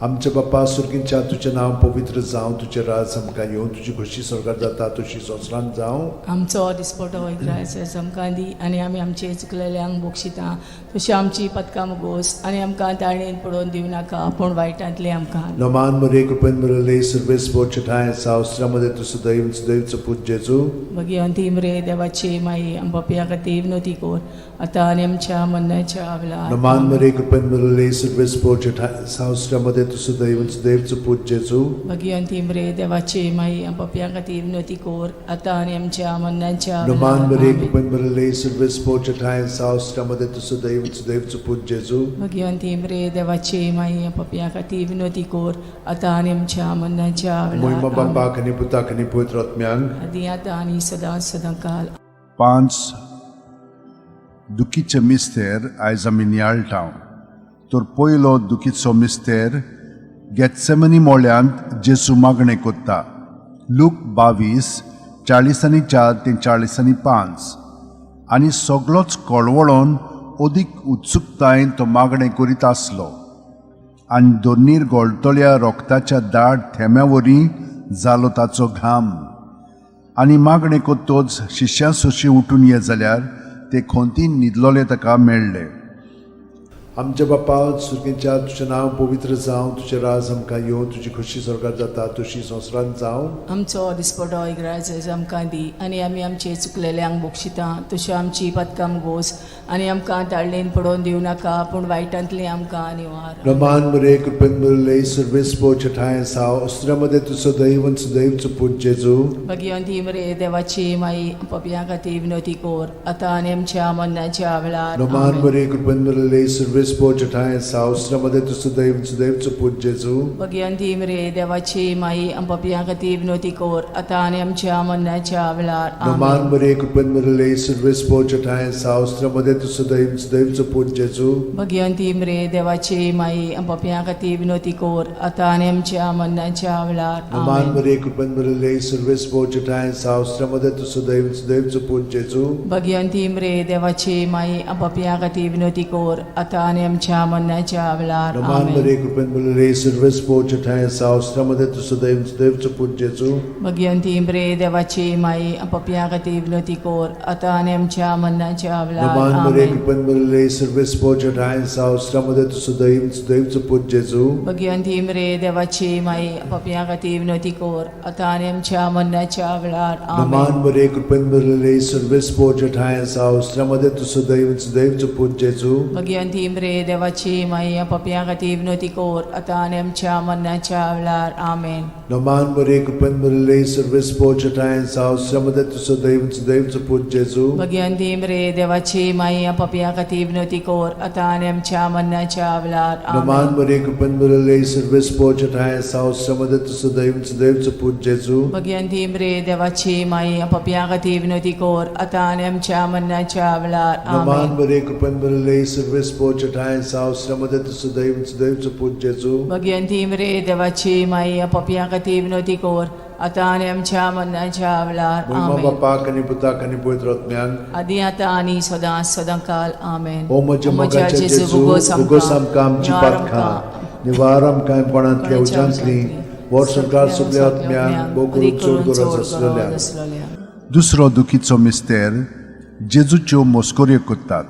[SPEAKER 1] आमच्या बापा सुर्गींच्या, तुजें नांव पवित्र जावं, तुजें राज आमकां येवं, तुजी खोशी स्वर्गात जाता तशी संवसारांत जावं.
[SPEAKER 2] आमचो दिसपटो इग्रायस आमकां दी आनी आमी आमचे चुकलेल्यांक बक्षिता तशी आमची पदकां मुगोस आनी आमकां ताळणेन पडोवन दिवं नाका, पूण वायटांतले आमकां.
[SPEAKER 1] नमान मरे, कृपेन मिळले, सर्वेस ठाय सावस्त्रामध्ये तूं सदैव सदैवचो पूत जेजू.
[SPEAKER 2] भगिवंती मरे देवाची माई, आम पापया खातीर विनवती कर, आतां आनी आमच्या मरणाच्या वेळार.
[SPEAKER 1] नमान मरे, कृपेन मिळले, सर्वेस ठाय सावस्त्रामध्ये तूं सदैव सदैवचो पूत जेजू.
[SPEAKER 2] भगिवंती मरे देवाची माई, आम पापया खातीर विनवती कर, आतां आनी आमच्या मरणाच्या
[SPEAKER 1] नमान
[SPEAKER 2] वेळार.
[SPEAKER 1] मरे,
[SPEAKER 2] आमेन.
[SPEAKER 1] कृपेन मिळले, सर्वेस ठाय सावस्त्रामध्ये तूं सदैव सदैवचो पूत जेजू.
[SPEAKER 2] भगिवंती मरे देवाची माई, आम पापया खातीर विनवती कर, आतां आनी आमच्या मरणाच्या
[SPEAKER 1] मोहिमा
[SPEAKER 2] वेळार. आमेन.
[SPEAKER 1] बापाक आनी पुताक आनी पवित्र आत्म्यांक.
[SPEAKER 2] आदी आतां आनी सदां सदां काल.
[SPEAKER 3] पांच दुखीचे मिस्तेर आयज आमी नियाळटा. तर पयलो दुखीचो मिस्तेर, गेत्सेमनी मोळ्यांत जेजू मागणें कोत्ता. लूक 22, 44 ते 45. आनी सगलोच कळवळोन अदीक उत्सुकतायेन तो मागणें करीत आसलो आनी दोनीर गोळटल्या रोगताच्या दाट थेंब्या वरी जालो ताचो घाम. आनी मागणें कोत्तोच शिश्यां सोशी उठून ये जाल्यार ते खोंतीन न्हिदलोले ताका मेळ्ळे.
[SPEAKER 1] आमच्या बापा सुर्गींच्या, तुजें नांव पवित्र जावं, तुजें राज आमकां येवं, तुजी खोशी स्वर्गात जाता तशी संवसारांत जावं.
[SPEAKER 2] आमचो दिसपटो इग्राज आमकां दी आनी आमी आमचे चुकलेल्यांक बक्षिता तशी आमची पदकां गोस आनी आमकां ताळणेन पडोवन दिवं नाका, पूण वायटांतली आमकां निवार.
[SPEAKER 1] रमान मरे, कृपेन मिळले, सर्वेस ठाय साव अस्त्र्यामध्ये तूं सदैव सदैवचो पूत जेजू.
[SPEAKER 2] भगिवंती मरे देवाची माई, पपया खातीर विनवती कर, आतां आनी आमच्या मरणाच्या वेळार.
[SPEAKER 1] रमान
[SPEAKER 2] आमेन.
[SPEAKER 1] मरे, कृपेन मिळले, सर्वेस ठाय साव अस्त्र्यामध्ये तूं सदैव सदैवचो पूत जेजू.
[SPEAKER 2] भगिवंती मरे देवाची माई, पपया खातीर विनवती कर, आतां आनी आमच्या मरणाच्या वेळार.
[SPEAKER 1] रमान
[SPEAKER 2] आमेन.
[SPEAKER 1] मरे, कृपेन मिळले, सर्वेस ठाय साव अस्त्र्यामध्ये तूं सदैव सदैवचो पूत जेजू.
[SPEAKER 2] भगिवंती मरे देवाची माई, पपया खातीर विनवती कर, आतां आनी आमच्या मरणाच्या वेळार.
[SPEAKER 1] रमान
[SPEAKER 2] आमेन.
[SPEAKER 1] मरे, कृपेन मिळले, सर्वेस ठाय साव अस्त्र्यामध्ये तूं सदैव सदैवचो पूत जेजू.
[SPEAKER 2] भगिवंती मरे देवाची माई, पपया खातीर विनवती कर, आतां आनी आमच्या मरणाच्या वेळार.
[SPEAKER 1] रमान
[SPEAKER 2] आमेन.
[SPEAKER 1] मरे, कृपेन मिळले, सर्वेस ठाय साव अस्त्र्यामध्ये तूं सदैव सदैवचो पूत जेजू.
[SPEAKER 2] भगिवंती मरे देवाची माई, पपया खातीर विनवती कर, आतां आनी आमच्या मरणाच्या वेळार.
[SPEAKER 1] रमान मरे,
[SPEAKER 2] आमेन.
[SPEAKER 1] कृपेन मिळले, सर्वेस ठाय साव अस्त्र्यामध्ये तूं सदैव सदैवचो पूत जेजू.
[SPEAKER 2] भगिवंती मरे देवाची माई, पपया खातीर विनवती कर, आतां आनी आमच्या मरणाच्या वेळार.
[SPEAKER 1] रमान
[SPEAKER 2] आमेन.
[SPEAKER 1] मरे, कृपेन मिळले, सर्वेस ठाय साव अस्त्र्यामध्ये तूं सदैव सदैवचो पूत जेजू.
[SPEAKER 2] भगिवंती मरे देवाची माई, पपया खातीर विनवती कर, आतां आनी आमच्या मरणाच्या वेळार. आमेन.
[SPEAKER 1] रमान मरे, कृपेन मिळले, सर्वेस ठाय साव अस्त्र्यामध्ये तूं सदैव सदैवचो पूत जेजू.
[SPEAKER 2] भगिवंती मरे देवाची माई, पपया खातीर विनवती कर, आतां आनी आमच्या मरणाच्या वेळार.
[SPEAKER 1] रमान
[SPEAKER 2] आमेन.
[SPEAKER 1] मरे, कृपेन मिळले, सर्वेस ठाय साव अस्त्र्यामध्ये तूं सदैव सदैवचो पूत जेजू.
[SPEAKER 2] भगिवंती मरे देवाची माई, पपया खातीर विनवती कर, आतां आनी आमच्या मरणाच्या वेळार.
[SPEAKER 1] रमान
[SPEAKER 2] आमेन.
[SPEAKER 1] मरे, कृपेन मिळले, सर्वेस ठाय साव अस्त्र्यामध्ये तूं सदैव सदैवचो पूत जेजू.
[SPEAKER 2] भगिवंती मरे देवाची माई, पपया खातीर विनवती कर, आतां आनी आमच्या मरणाच्या वेळार.
[SPEAKER 1] मोहिमा
[SPEAKER 2] आमेन.
[SPEAKER 1] बापाक आनी पुताक आनी पवित्र आत्म्याक.
[SPEAKER 2] आदी आतां आनी सदां सदां काल. आमेन.
[SPEAKER 1] ओ म्हज्या मोगाच्या जेजू, उगोस आमकां आमची पातकां, निवार आमकां कोणांतल्या उज्यांतली, वर सरकार सगल्या आत्म्यांक, भोव करून चड गरज आसलेल्या.
[SPEAKER 3] दुसरो दुखीचो मिस्तेर, जेजूच्यो मोस्कोऱ्यो कोत्तात.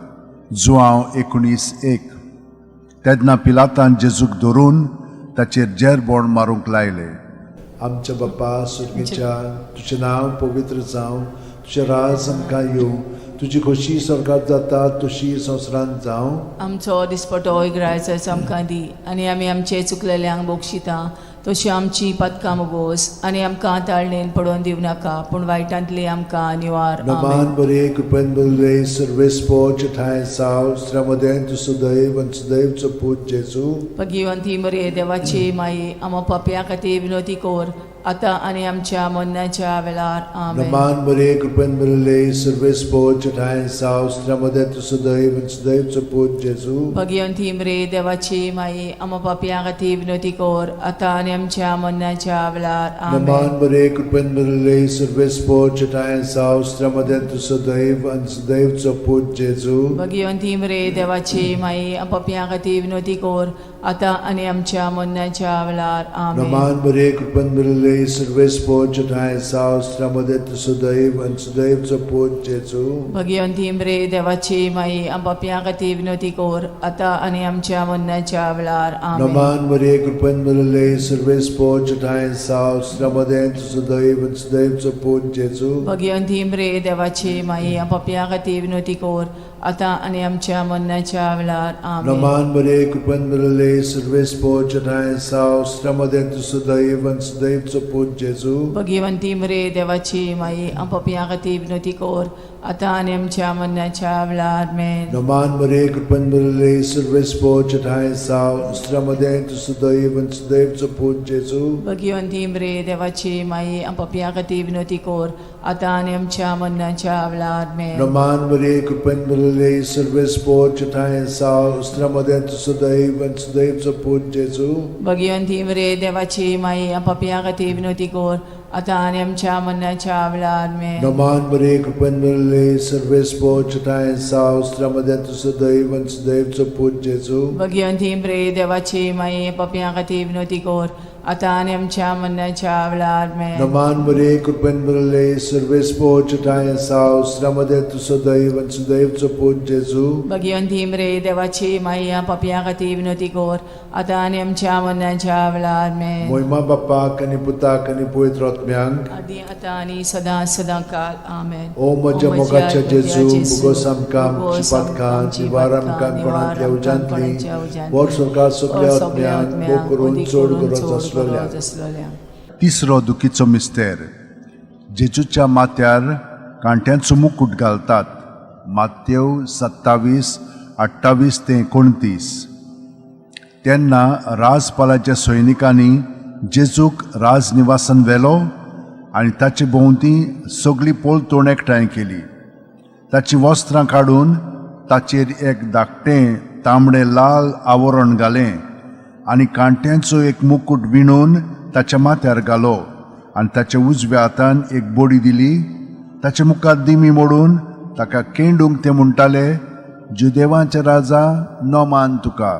[SPEAKER 3] जुआंव 19:1. तेन्ना पिलातान जेजूक धरून ताचेर जेरबोण मारूंक लायलें.
[SPEAKER 1] आमच्या बापा सुर्गीच्या, तुजें नांव पवित्र जावं, तुजें राज आमकां येवं, तुजी खोशी स्वर्गात जाता तशी संवसारांत जावं.
[SPEAKER 2] आमचो दिसपटो इगरायचो आमकां दी आनी आमी आमचे चुकलेल्यांक बक्षिता तशी आमची पदकां मुगोस आनी आमकां ताळणेन पडोवन दिवं नाका पूण वायटांतली आमकां निवार. आमेन.
[SPEAKER 1] नमान बरे, कृपेन बरले, सर्वेस्पोच ठांय साव, स्त्र्यामदें तूं सदैव आनी सदैवचो पूत जेजू.
[SPEAKER 2] भगिवंती मरे देवाची माई, आमा पापया खातीर विनोती कोर आतां आनी आमच्या मरणाच्या वेळार. आमेन.
[SPEAKER 1] नमान बरे, कृपेन बरले, सर्वेस्पोच ठांय साव, स्त्र्यामदें तूं सदैव आनी सदैवचो पूत जेजू.
[SPEAKER 2] भगिवंती मरे देवाची माई, आमा पापया खातीर विनोती कोर आतां आनी आमच्या मरणाच्या वेळार. आमेन.
[SPEAKER 1] नमान बरे, कृपेन बरले, सर्वेस्पोच ठांय साव, स्त्र्यामदें तूं सदैव आनी सदैवचो पूत जेजू.
[SPEAKER 2] भगिवंती मरे देवाची माई, पापया खातीर विनोती कोर आतां आनी आमच्या मरणाच्या वेळार. आमेन.
[SPEAKER 1] नमान बरे, कृपेन बरले, सर्वेस्पोच ठांय साव, स्त्र्यामदें तूं सदैव आनी सदैवचो पूत जेजू.
[SPEAKER 2] भगिवंती मरे देवाची माई, पापया खातीर विनोती कोर आतां आनी आमच्या मरणाच्या वेळार. आमेन.
[SPEAKER 1] नमान मरे, कृपेन भरले, सर्वेस्पोच ठांय साव, स्त्र्यामदें तूं सदैव आनी सदैवचो पूत जेजू.
[SPEAKER 2] भगिवंती मरे देवाची माई, पापया खातीर विनोती कोर आतां आनी आमच्या मरणाच्या वेळार. आमेन.
[SPEAKER 1] नमान मरे, कृपेन भरले, सर्वेस्पोच ठांय साव, स्त्र्यामदें तूं सदैव आनी सदैवचो पूत जेजू.
[SPEAKER 2] भगिवंती मरे देवाची माई, पापया खातीर विनोती कोर आतां आनी आमच्या मरणाच्या वेळार. आमेन.
[SPEAKER 1] नमान मरे, कृपेन भरले, सर्वेस्पोच ठांय साव, स्त्र्यामदें तूं सदैव आनी सदैवचो पूत जेजू.
[SPEAKER 2] भगिवंती मरे देवाची माई, पापया खातीर विनोती कोर आतां आनी आमच्या मरणाच्या वेळार. आमेन.
[SPEAKER 1] नमान मरे, कृपेन भरले, सर्वेस्पोच ठांय साव, स्त्र्यामदें तूं सदैव आनी सदैवचो पूत जेजू.
[SPEAKER 2] भगिवंती मरे देवाची माई, पापया खातीर विनोती कोर आतां आनी आमच्या मरणाच्या वेळार. आमेन.
[SPEAKER 1] नमान मरे, कृपेन भरले, सर्वेस्पोच ठांय साव, स्त्र्यामदें तूं सदैव आनी सदैवचो पूत जेजू.
[SPEAKER 2] भगिवंती मरे देवाची माई, पापया खातीर विनोती कोर आतां आनी आमच्या मरणाच्या वेळार. आमेन.
[SPEAKER 1] नमान मरे, कृपेन भरले, सर्वेस्पोच ठांय साव, स्त्र्यामदें तूं सदैव आनी सदैवचो पूत जेजू.
[SPEAKER 2] भगिवंती मरे देवाची माई, पापया खातीर विनोती कोर आतां आनी आमच्या मरणाच्या वेळार. आमेन.
[SPEAKER 1] मोहिमा बापाक आनी पुताक आनी पवित्र आत्म्यांक.
[SPEAKER 2] आदी आतां आनी सदां सदां काल. आमेन.
[SPEAKER 1] ओ म्हज्या मोगाच्या जेजू, मुगोस आमकां आमची पातकां निवार आमकां कोणांतल्या उज्यांतली, वर सरकार सगल्या आत्म्यांक भोग करून चड गरज आसलेल्या.
[SPEAKER 2] आसलेल्या.
[SPEAKER 3] तिसरो दुखीचो मिस्तेर. जेजूच्या माथ्यार कांट्यांचो मुकूट घालतात. मातेव 27:28 ते 29. तेन्ना राजपालाच्या सैनिकांनी जेजूक राजनिवासान व्हेलो आनी ताचे भोंवती सगळी पलतोण एकठांय केली. ताचीं वस्त्रां काडून ताचेर एक धाकटें तांबडें लाल आवरण घालें आनी कांट्यांचो एक मुकूट विणून ताच्या माथ्यार घालो आनी ताच्या उजव्या हातान एक बडी दिली. ताच्या मुखार दिमी मोडून ताका केंडूंक ते म्हणटाले, जुदेवांचे राजा, नमान तुका.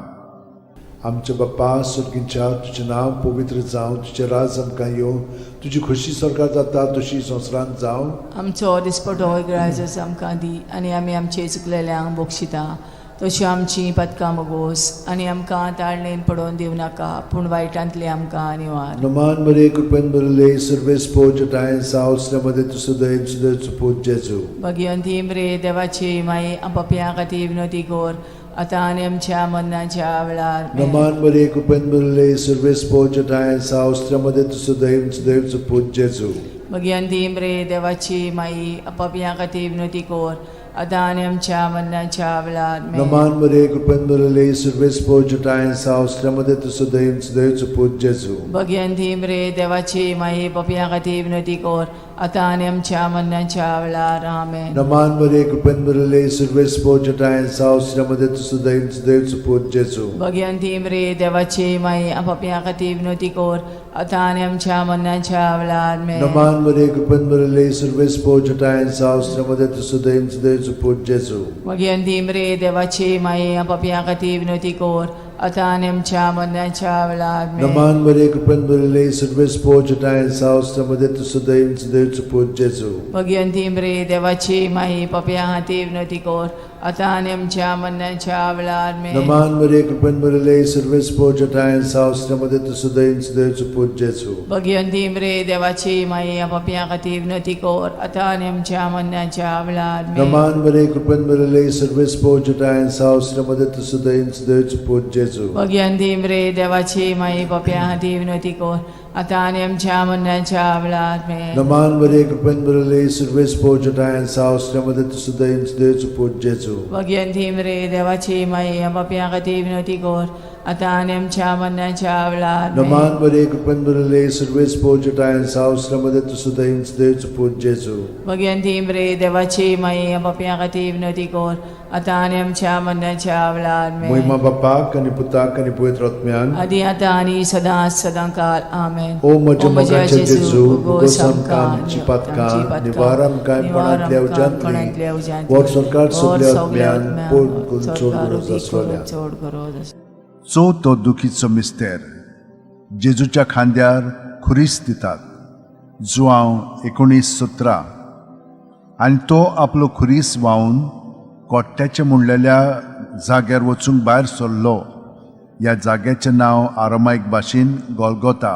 [SPEAKER 1] आमच्या बाप्पा सुर्गींच्या, तुजें नांव पवित्र जावं, तुजें राज आमकां येवं, तुजी खोशी स्वर्गात जाता तशी संवसारांत जावं.
[SPEAKER 2] आमचो दिसपटो इगराजो आमकां दी आनी आमी आमचे चुकलेल्यांक बक्षिता तशी आमची पदकां मगोस आनी आमकां ताळणेन पडोवन दिवं नाका पूण वायटांतली आमकां निवार.
[SPEAKER 1] नमान मरे, कृपेन भरले, सर्वेस्पोच ठांय साव, स्त्र्यामदें तूं सदैव सदैवचो पूत जेजू.
[SPEAKER 2] भगिवंती मरे देवाची माई, पापया खातीर विनोती कोर आतां आनी आमच्या मरणाच्या वेळार. आमेन.
[SPEAKER 1] नमान मरे, कृपेन भरले, सर्वेस्पोच ठांय साव, स्त्र्यामदें तूं सदैव सदैवचो पूत जेजू.
[SPEAKER 2] भगिवंती मरे देवाची माई, पापया खातीर विनोती कोर आतां आनी आमच्या मरणाच्या वेळार. आमेन.
[SPEAKER 1] नमान मरे, कृपेन भरले, सर्वेस्पोच ठांय साव, स्त्र्यामदें तूं सदैव सदैवचो पूत जेजू.
[SPEAKER 2] भगिवंती मरे देवाची माई, पापया खातीर विनोती कोर आतां आनी आमच्या मरणाच्या वेळार. आमेन.
[SPEAKER 1] नमान मरे, कृपेन भरले, सर्वेस्पोच ठांय साव, स्त्र्यामदें तूं सदैव सदैवचो पूत जेजू.
[SPEAKER 2] भगिवंती मरे देवाची माई, पापया खातीर विनोती कोर आतां आनी आमच्या मरणाच्या वेळार. आमेन.
[SPEAKER 1] नमान मरे, कृपेन भरले, सर्वेस्पोच ठांय साव, स्त्र्यामदें तूं सदैव सदैवचो पूत जेजू.
[SPEAKER 2] भगिवंती मरे देवाची माई, पापया खातीर विनोती कोर आतां आनी आमच्या मरणाच्या वेळार. आमेन.
[SPEAKER 1] नमान मरे, कृपेन भरले, सर्वेस्पोच ठांय साव, स्त्र्यामदें तूं सदैव सदैवचो पूत जेजू.
[SPEAKER 2] भगिवंती मरे देवाची माई, पापया खातीर विनोती कोर आतां आनी आमच्या मरणाच्या वेळार आमेन.
[SPEAKER 1] नमान मरिये, कृपेन भरिल्ले, सर्वेस्पोर जठायन सावसऱ्यामध्ये तूं सुदैन सुदैवचो पूत जेजू.
[SPEAKER 2] भगिवंती मरे देवाची माई, पापयां खातीर विनवती कर आतां आनी आमच्या मरणाच्या वेळार आमेन.
[SPEAKER 1] नमान मरिये, कृपेन भरिल्ले, सर्वेस्पोर जठायन सावसऱ्यामध्ये तूं सुदैन सुदैवचो पूत जेजू.
[SPEAKER 2] भगिवंती मरे देवाची माई, पापयां खातीर विनवती कर आतां आनी आमच्या मरणाच्या वेळार आमेन.
[SPEAKER 1] नमान मरिये, कृपेन भरिल्ले, सर्वेस्पोर जठायन सावसऱ्यामध्ये तूं सुदैन सुदैवचो पूत जेजू.
[SPEAKER 2] भगिवंती मरे देवाची माई, पापयां खातीर विनवती कर आतां आनी आमच्या मरणाच्या वेळार आमेन.
[SPEAKER 1] नमान मरिये, कृपेन भरिल्ले, सर्वेस्पोर जठायन सावसऱ्यामध्ये तूं सुदैन सुदैवचो पूत जेजू.
[SPEAKER 2] भगिवंती मरे देवाची माई, पापयां खातीर विनवती कर आतां आनी आमच्या मरणाच्या वेळार आमेन.
[SPEAKER 1] मोहिमा बापाक आनी पुताक आनी पवित्र आत्म्यान.
[SPEAKER 2] आदी आतां आनी सदां सदां काल आमेन.
[SPEAKER 1] ओ म्हज्या मोगाच्या जेजू, उगोस आमकां आमची पातकां, निवार आमकां कोणांतल्या उज्यांतली, वर सरकार सगल्या आत्म्यान पोट करून चड गरज आसलोल्या.
[SPEAKER 2] चड गरज आसलोल्या.
[SPEAKER 3] चवथो दुखीचो मिस्तेर, जेजूच्या खांद्यार खुरीस दितात, जुआंव 19:17. आनी तो आपलो खुरीस व्हांवन कोट्ट्याचे म्हणलेल्या जाग्यार वचूंक भायर सरलो. ह्या जाग्याचें नांव आरामायक भाशेन गोलगोता.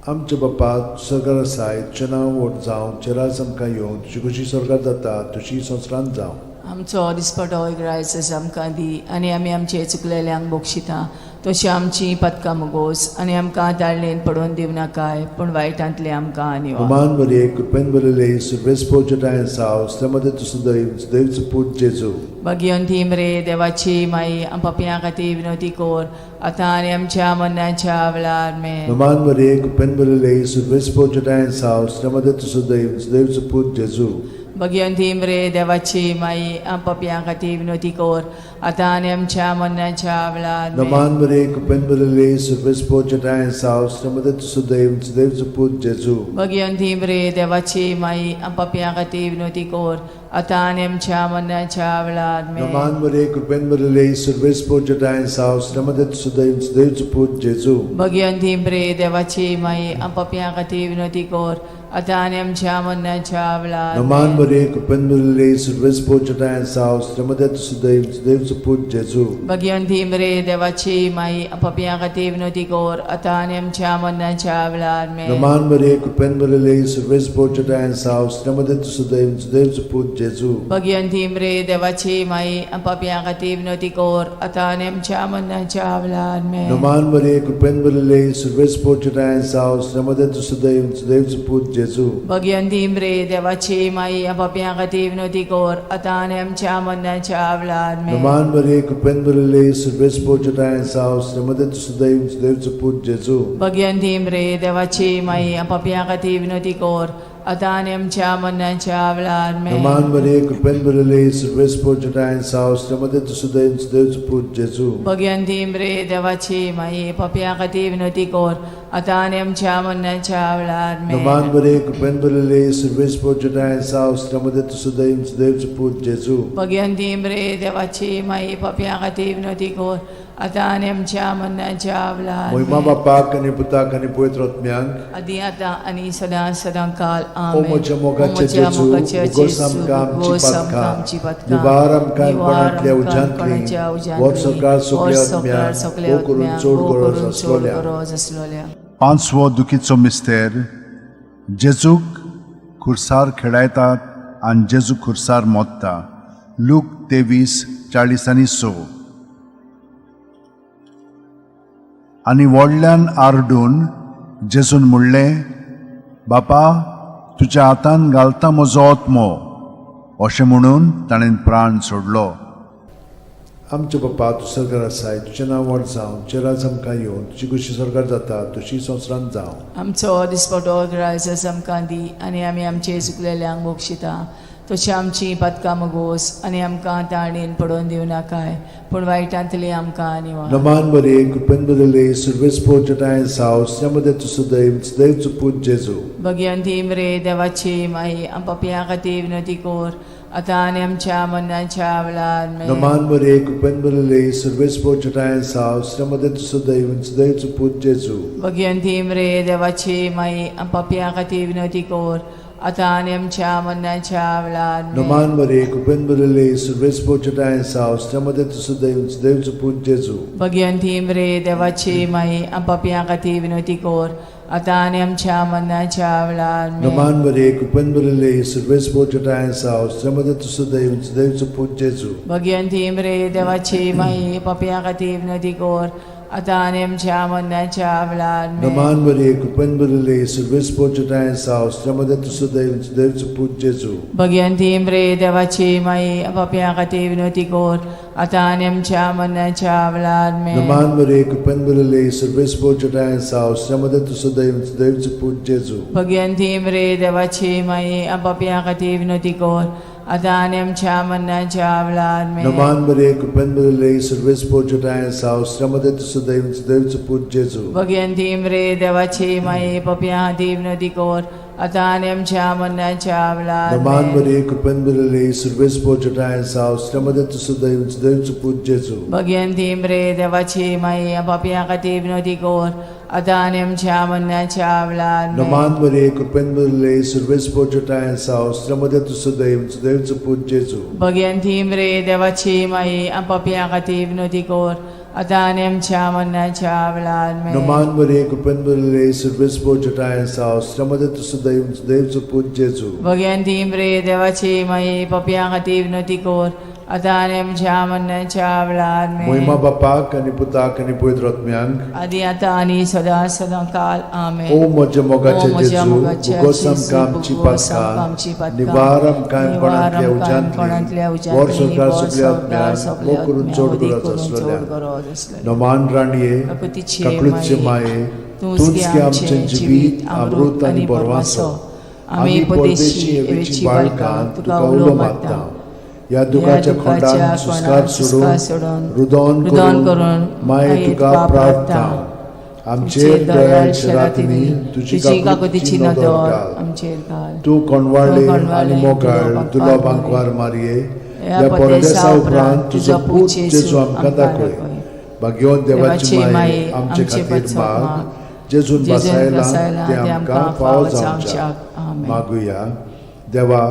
[SPEAKER 1] आमच्या बापा सरकार आसाय, तुजें नांव व्हड जावं, तुजें राज आमकां येवं, तुजी खुशी स्वर्गात जाता तशी संवसारांत जावं.
[SPEAKER 2] आमचो दिसपटो ग्रायस आमकां दी आनी आमी आमचे चुकलेल्यांक बक्षिता तशी आमची पदकां मुगोस आनी आमकां ताळणेन पडोवन दिवनाकाय, पूण वायटांतले आमकां निवार.
[SPEAKER 1] नमान मरिये, कृपेन भरिल्ले, सर्वेस्पोर जठायन साव, मध्ये तूं सुदैव सुदैवचो पूत जेजू.
[SPEAKER 2] भगिवंती मरे देवाची माई, पापयां खातीर विनवती कर आतां आनी आमच्या मरणाच्या वेळार आमेन.
[SPEAKER 1] नमान मरिये, कृपेन भरिल्ले, सर्वेस्पोर जठायन साव, मध्ये तूं सुदैव सुदैवचो पूत जेजू.
[SPEAKER 2] भगिवंती मरे देवाची माई, पापयां खातीर विनवती कर आतां आनी आमच्या मरणाच्या वेळार आमेन.
[SPEAKER 1] नमान मरिये, कृपेन भरिल्ले, सर्वेस्पोर जठायन साव, मध्ये तूं सुदैव सुदैवचो पूत जेजू.
[SPEAKER 2] भगिवंती मरे देवाची माई, पापयां खातीर विनवती कर आतां आनी आमच्या मरणाच्या वेळार आमेन.
[SPEAKER 1] नमान मरिये, कृपेन भरिल्ले, सर्वेस्पोर जठायन साव, मध्ये तूं सुदैव सुदैवचो पूत जेजू.
[SPEAKER 2] भगिवंती मरे देवाची माई, पापयां खातीर विनवती कर आतां आनी आमच्या मरणाच्या वेळार
[SPEAKER 1] नमान
[SPEAKER 2] आमेन.
[SPEAKER 1] मरिये, कृपेन भरिल्ले, सर्वेस्पोर जठायन साव, मध्ये तूं सुदैव सुदैवचो पूत जेजू.
[SPEAKER 2] भगिवंती मरे देवाची माई, पापयां खातीर विनवती कर आतां आनी आमच्या मरणाच्या वेळार आमेन.
[SPEAKER 1] नमान मरिये, कृपेन भरिल्ले, सर्वेस्पोर जठायन साव, मध्ये तूं सुदैव सुदैवचो पूत जेजू.
[SPEAKER 2] भगिवंती मरे देवाची माई, पापयां खातीर विनवती कर आतां आनी आमच्या मरणाच्या वेळार आमेन.
[SPEAKER 1] नमान मरिये, कृपेन भरिल्ले, सर्वेस्पोर जठायन साव, मध्ये तूं सुदैव सुदैवचो पूत जेजू.
[SPEAKER 2] भगिवंती मरे देवाची माई, पापयां खातीर विनवती कर आतां आनी आमच्या मरणाच्या वेळार आमेन.
[SPEAKER 1] नमान मरिये, कृपेन भरिल्ले, सर्वेस्पोर जठायन साव, मध्ये तूं सुदैव सुदैवचो पूत जेजू.
[SPEAKER 2] भगिवंती मरे देवाची माई, पापयां खातीर विनवती कर आतां आनी आमच्या मरणाच्या वेळार आमेन.
[SPEAKER 1] नमान मरिये, कृपेन भरिल्ले, सर्वेस्पोर जठायन साव, मध्ये तूं सुदैव सुदैवचो पूत जेजू.
[SPEAKER 2] भगिवंती मरे देवाची माई, पापयां खातीर विनवती कर आतां आनी आमच्या मरणाच्या वेळार आमेन.
[SPEAKER 1] नमान मरिये, कृपेन भरिल्ले, सर्वेस्पोर जठायन साव, मध्ये तूं सुदैव सुदैवचो पूत जेजू.
[SPEAKER 2] भगिवंती मरे देवाची माई, पापयां खातीर विनवती कर आतां आनी आमच्या मरणाच्या वेळार
[SPEAKER 1] मोहिमा
[SPEAKER 2] आमेन.
[SPEAKER 1] बापाक आनी पुताक आनी पवित्र आत्म्याक.
[SPEAKER 2] आदी आतां आनी सदां सदां काल
[SPEAKER 1] ओ
[SPEAKER 2] आमेन.
[SPEAKER 1] म्हज्या मोगाचे
[SPEAKER 2] ओ म्हज्या
[SPEAKER 1] जेजू,
[SPEAKER 2] मोगाचे
[SPEAKER 1] उगोस
[SPEAKER 2] जेजू,
[SPEAKER 1] आमकां आमची
[SPEAKER 2] उगोस आमकां
[SPEAKER 1] पातकां,
[SPEAKER 2] आमची पातकां,
[SPEAKER 1] निवार आमकां
[SPEAKER 2] निवार
[SPEAKER 1] कोणांतल्या
[SPEAKER 2] आमकां
[SPEAKER 1] उज्यांतली,
[SPEAKER 2] कोणाच्या उज्यांतली,
[SPEAKER 1] वर सरकार सगल्या
[SPEAKER 2] वर सरकार
[SPEAKER 1] आत्म्यांक,
[SPEAKER 2] सगल्या
[SPEAKER 1] भोव करून
[SPEAKER 2] आत्म्यांक,
[SPEAKER 1] चड
[SPEAKER 2] भोव
[SPEAKER 1] गरज
[SPEAKER 2] करून चड
[SPEAKER 1] आसलोल्या.
[SPEAKER 2] गरज आसलोल्या.
[SPEAKER 3] पांचवो दुखीचो मिस्तेर, जेजूक खुर्सार खेळायतात आनी जेजू खुर्सार मोत्ता, लूक 23:46. आनी व्हडल्यान आरडून जेजून म्हणलें, बापा, तुज्या हातान घालता म्हजो आत्मो. अशें म्हणून ताणें प्राण सोडलो.
[SPEAKER 1] आमच्या बापा, तूं सरकार आसाय, तुजें नांव व्हड जावं, तुजें राज आमकां येवं, तुजी खुशी सरकार जाता तशी संवसारांत जावं.
[SPEAKER 2] आमचो दिसपटो ग्रायस आमकां दी आनी आमी आमचे चुकलेल्यांक बक्षिता तशी आमची पातकां मगोस आनी आमकां ताणेन पडोवन दिवनाकाय, पूण वायटांतली आमकां निवार.
[SPEAKER 1] नमान मरिये, कृपेन भरिल्ले, सर्वेस्पोर जठायन साव, मध्ये तूं सुदैव सुदैवचो पूत जेजू.
[SPEAKER 2] भगिवंती मरे देवाची माई, पापयां खातीर विनवती कर आतां आनी आमच्या मरणाच्या वेळार आमेन.
[SPEAKER 1] नमान मरिये, कृपेन भरिल्ले, सर्वेस्पोर जठायन साव, मध्ये तूं सुदैव सुदैवचो पूत जेजू.
[SPEAKER 2] भगिवंती मरे देवाची माई, पापयां खातीर विनवती कर आतां आनी आमच्या मरणाच्या वेळार आमेन.
[SPEAKER 1] नमान मरे कृपेन भरिल्ले सुर्वेस पोचटाय साव श्रमदे तुसुदैव देवचो पूत जेजू.
[SPEAKER 2] भगिवंती मरे देवाची माई, आम पापयां खातीर विनवती कर, आतां आनी आमच्या मरणाच्या वेळार आमेन.
[SPEAKER 1] नमान मरे कृपेन भरिल्ले सुर्वेस पोचटाय साव श्रमदे तुसुदैव देवचो पूत जेजू.
[SPEAKER 2] भगिवंती मरे देवाची माई, पापयां खातीर विनवती कर, आतां आनी आमच्या मरणाच्या वेळार आमेन.
[SPEAKER 1] नमान मरे कृपेन भरिल्ले सुर्वेस पोचटाय साव श्रमदे तुसुदैव देवचो पूत जेजू.
[SPEAKER 2] भगिवंती मरे देवाची माई, पापयां खातीर विनवती कर, आतां आनी आमच्या मरणाच्या वेळार आमेन.
[SPEAKER 1] नमान मरे कृपेन भरिल्ले सुर्वेस पोचटाय साव श्रमदे तुसुदैव देवचो पूत जेजू.
[SPEAKER 2] भगिवंती मरे देवाची माई, पापयां खातीर विनवती कर, आतां आनी आमच्या मरणाच्या वेळार आमेन.
[SPEAKER 1] नमान मरे कृपेन भरिल्ले सुर्वेस पोचटाय साव श्रमदे तुसुदैव देवचो पूत जेजू.
[SPEAKER 2] भगिवंती मरे देवाची माई, पापयां खातीर विनवती कर, आतां आनी आमच्या मरणाच्या वेळार
[SPEAKER 1] नमान
[SPEAKER 2] आमेन.
[SPEAKER 1] मरे कृपेन भरिल्ले सुर्वेस पोचटाय साव श्रमदे तुसुदैव देवचो पूत जेजू.
[SPEAKER 2] भगिवंती मरे देवाची माई, पापयां खातीर विनवती कर, आतां आनी आमच्या मरणाच्या वेळार आमेन.
[SPEAKER 1] नमान मरे कृपेन भरिल्ले सुर्वेस पोचटाय साव श्रमदे तुसुदैव देवचो पूत जेजू.
[SPEAKER 2] भगिवंती मरे देवाची माई, पापयां खातीर विनवती कर, आतां आनी आमच्या मरणाच्या वेळार आमेन.
[SPEAKER 1] नमान मरे कृपेन भरिल्ले सुर्वेस पोचटाय साव श्रमदे तुसुदैव देवचो पूत जेजू.
[SPEAKER 2] भगिवंती मरे देवाची माई, पापयां खातीर विनवती कर, आतां आनी आमच्या मरणाच्या वेळार आमेन.
[SPEAKER 1] मोहिमा बापाक आनी पुताक आनी पवित्र आत्म्यांक,
[SPEAKER 2] आदी आतां आनी सदां सदां काल आमेन.
[SPEAKER 1] ओ म्हज्या मोगाचे
[SPEAKER 2] ओ म्हज्या
[SPEAKER 1] जेजू,
[SPEAKER 2] मोगाचे
[SPEAKER 1] भुगोस
[SPEAKER 2] जेजू,
[SPEAKER 1] आमकां आमची
[SPEAKER 2] भुगोस आमकां आमची
[SPEAKER 1] पातकां,
[SPEAKER 2] पातकां,
[SPEAKER 1] निवार आमकां
[SPEAKER 2] निवार
[SPEAKER 1] कोणांतल्या
[SPEAKER 2] आमकां कोणांतल्या
[SPEAKER 1] उज्यांतली, वर
[SPEAKER 2] उज्यांतली,
[SPEAKER 1] संवसार
[SPEAKER 2] वर
[SPEAKER 1] सगल्या
[SPEAKER 2] संवसार
[SPEAKER 1] आत्म्यांक,
[SPEAKER 2] सगल्या
[SPEAKER 1] मोग करून
[SPEAKER 2] आत्म्यांक,
[SPEAKER 1] चड
[SPEAKER 2] वदी
[SPEAKER 1] गरज
[SPEAKER 2] करून चड
[SPEAKER 1] आसलेल्या.
[SPEAKER 2] गरज आसलेल्या.
[SPEAKER 1] नमान राणये,
[SPEAKER 2] काकुतीचे
[SPEAKER 1] काकळूतचे माये,
[SPEAKER 2] तूंच
[SPEAKER 1] तूंच
[SPEAKER 2] गे
[SPEAKER 1] गे आमचें जिवीत, अमृत आनी बरवासो. आमी परदेशी हेवेची बाळकां तुका उलो मारता. ह्या दुखाच्या खोंडान सुस्कार सोडून रुदोन करून माये तुका प्रार्थना. आमचेर दयाळ शरातींनी तुजी काकुतीची नदर घाल.
[SPEAKER 2] आमचेर घाल.
[SPEAKER 1] तूं कोणवाळे आनी मोगाळ दुलोबांकवार मारये, ह्या परदेसा उपरांत तुजो पूत जेजू आमकां दाखय. भाग्यवंत देवाची माये, आमचे खातीर माग, जेजून बसायला ते आमकां फावो जावच्याक.
[SPEAKER 2] आमेन.
[SPEAKER 1] मागुया. देवा,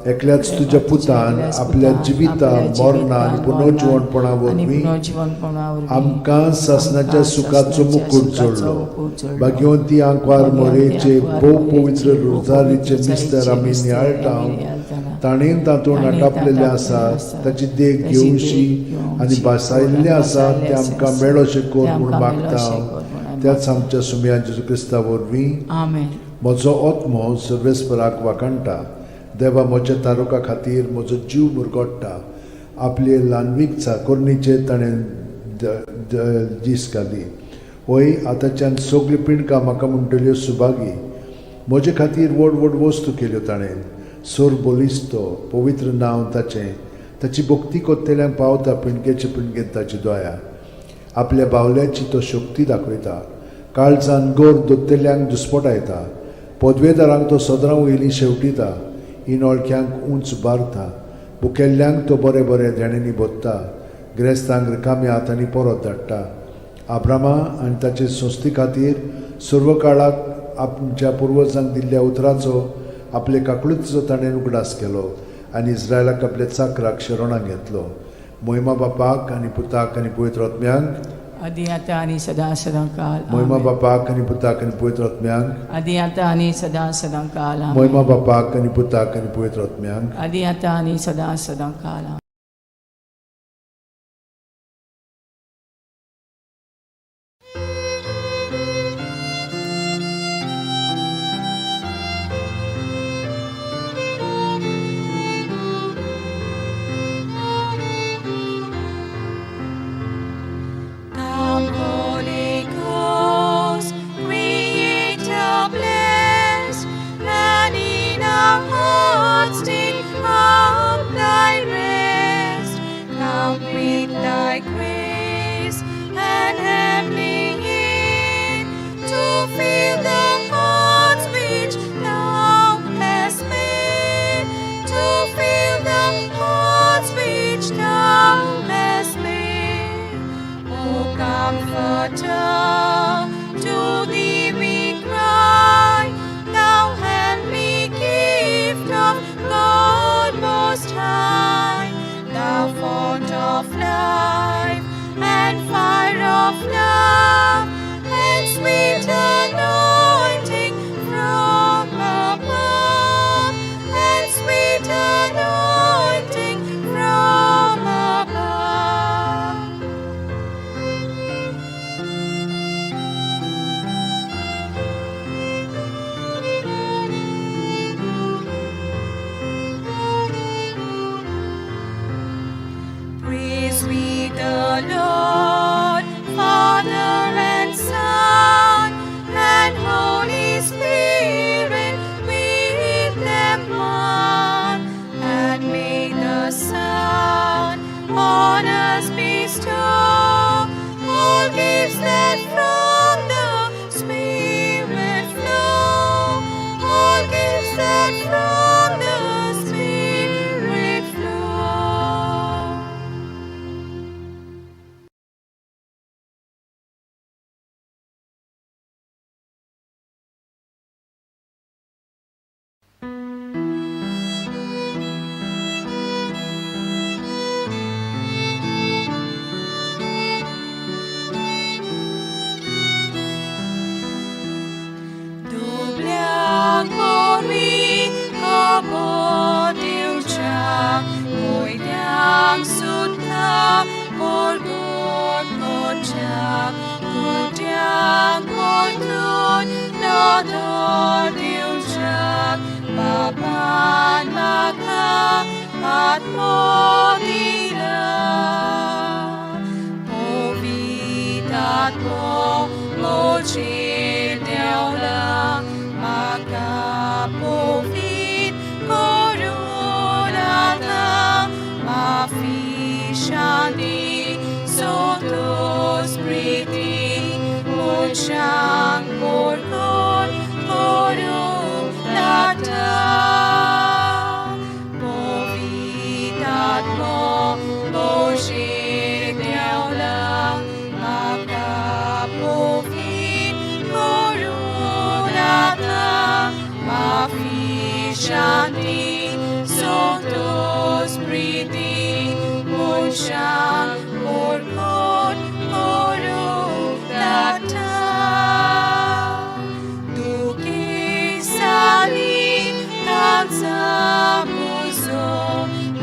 [SPEAKER 1] एकल्याच तुज्या पुतान आपल्या जिविता मरणा आनी पुनर्जिवणपणा वरवीं आमकां सासणाच्या सुखाचो मुकूट जोडलो. भाग्यवंती आंकवार मोरेचे भोव पवित्र रोजारीचे मिस्तर आमी नियाळटा, ताणें तातूंत आटापलेलें आसा ताची देख घेवशी आनी भासायल्लें आसा तें आमकां मेळोशें कर म्हूण मागता, त्याच आमच्या सुमया जेजू क्रिस्ता वरवीं.
[SPEAKER 2] आमेन.
[SPEAKER 1] म्हजो आत्मो सर्वेस्पराक वाखाणटा. देवा म्हज्या तारुका खातीर म्हजो जीव मुरगोडटा. आपले ल्हानवीक चाकोरणीचेर ताणें दीस घाली. वय, आतांच्यान सगळीं पिंडकां म्हाका म्हणटल्यो सुभागी. म्हजे खातीर व्हड व्हड वस्तू केल्यो ताणें. सोर बलिस्तो पवित्र नांव ताचें. ताची भक्ती कोत्तेल्यांक पावता पिंडकेचे पिंडकेन ताची दया. आपल्या बावल्याची तो शक्ती दाखयता. काळजान गोर दोत्तेल्यांक दुस्पटायता. पदवेदारांक तो सदरां वयलीं शेवटिता. इनोळख्यांक उंच बारता. बुकेल्ल्यांक तो बरें बरें देण्यांनी भोत्ता. गिरेस्तांक रिकाम्या हातांनी परत धाडटा. आब्रामा आनी ताचे संस्थे खातीर सर्व काळाक आमच्या पुर्वजांक दिल्ल्या उतराचो आपले काकळुतीचो ताणें उगडास केलो आनी इस्रायलाक आपल्या चाकराक शरणाक घेतलो. मोहिमा बापाक आनी पुताक आनी पवित्र आत्म्यांक,
[SPEAKER 2] आदी आतां आनी सदां सदां काल.
[SPEAKER 1] मोहिमा
[SPEAKER 2] आमेन.
[SPEAKER 1] बापाक आनी पुताक आनी पवित्र आत्म्यांक,
[SPEAKER 2] आदी आतां आनी सदां सदां काल. आमेन.
[SPEAKER 1] मोहिमा बापाक आनी पुताक आनी पवित्र आत्म्यांक,
[SPEAKER 2] आदी आतां आनी सदां सदां काल. आमेन.
[SPEAKER 5] Come, Holy Ghost, Creator bless, and in our hearts take up thy rest. Come with thy grace and heavenly aid to fill the hearts which thou hast made, to fill the hearts which thou hast made. O Comforter, to thee we cry, thou heavenly King. of life and fire of love and sweet anointing from above, and sweet anointing from above. Praise we the Lord, Father and Son, and Holy Spirit, with them one. And may the Son on us bestow all gifts that from the Spirit flow, all gifts that from the Spirit flow. दुबळ्यांक वरवीं खबर दिवच्याक, कोयत्यांक सुद्दां परगट करच्याक, कुड्यांक परतून नदर दिवच्याक, बाबान म्हाका आत्मो दिला. पवित्र आत्मो म्हजेर देंवला, म्हाका पवित्र करून आतां, माफी शांती संतोष प्रिती, मनशांक परगट करूंक लागता. पवित्र आत्मो म्हजेर देंवला, म्हाका पवित्र करून आतां, माफी शांती संतोष प्रिती, मनशांक परगट करूंक लागता. दुखेसाली तांचा पुजो,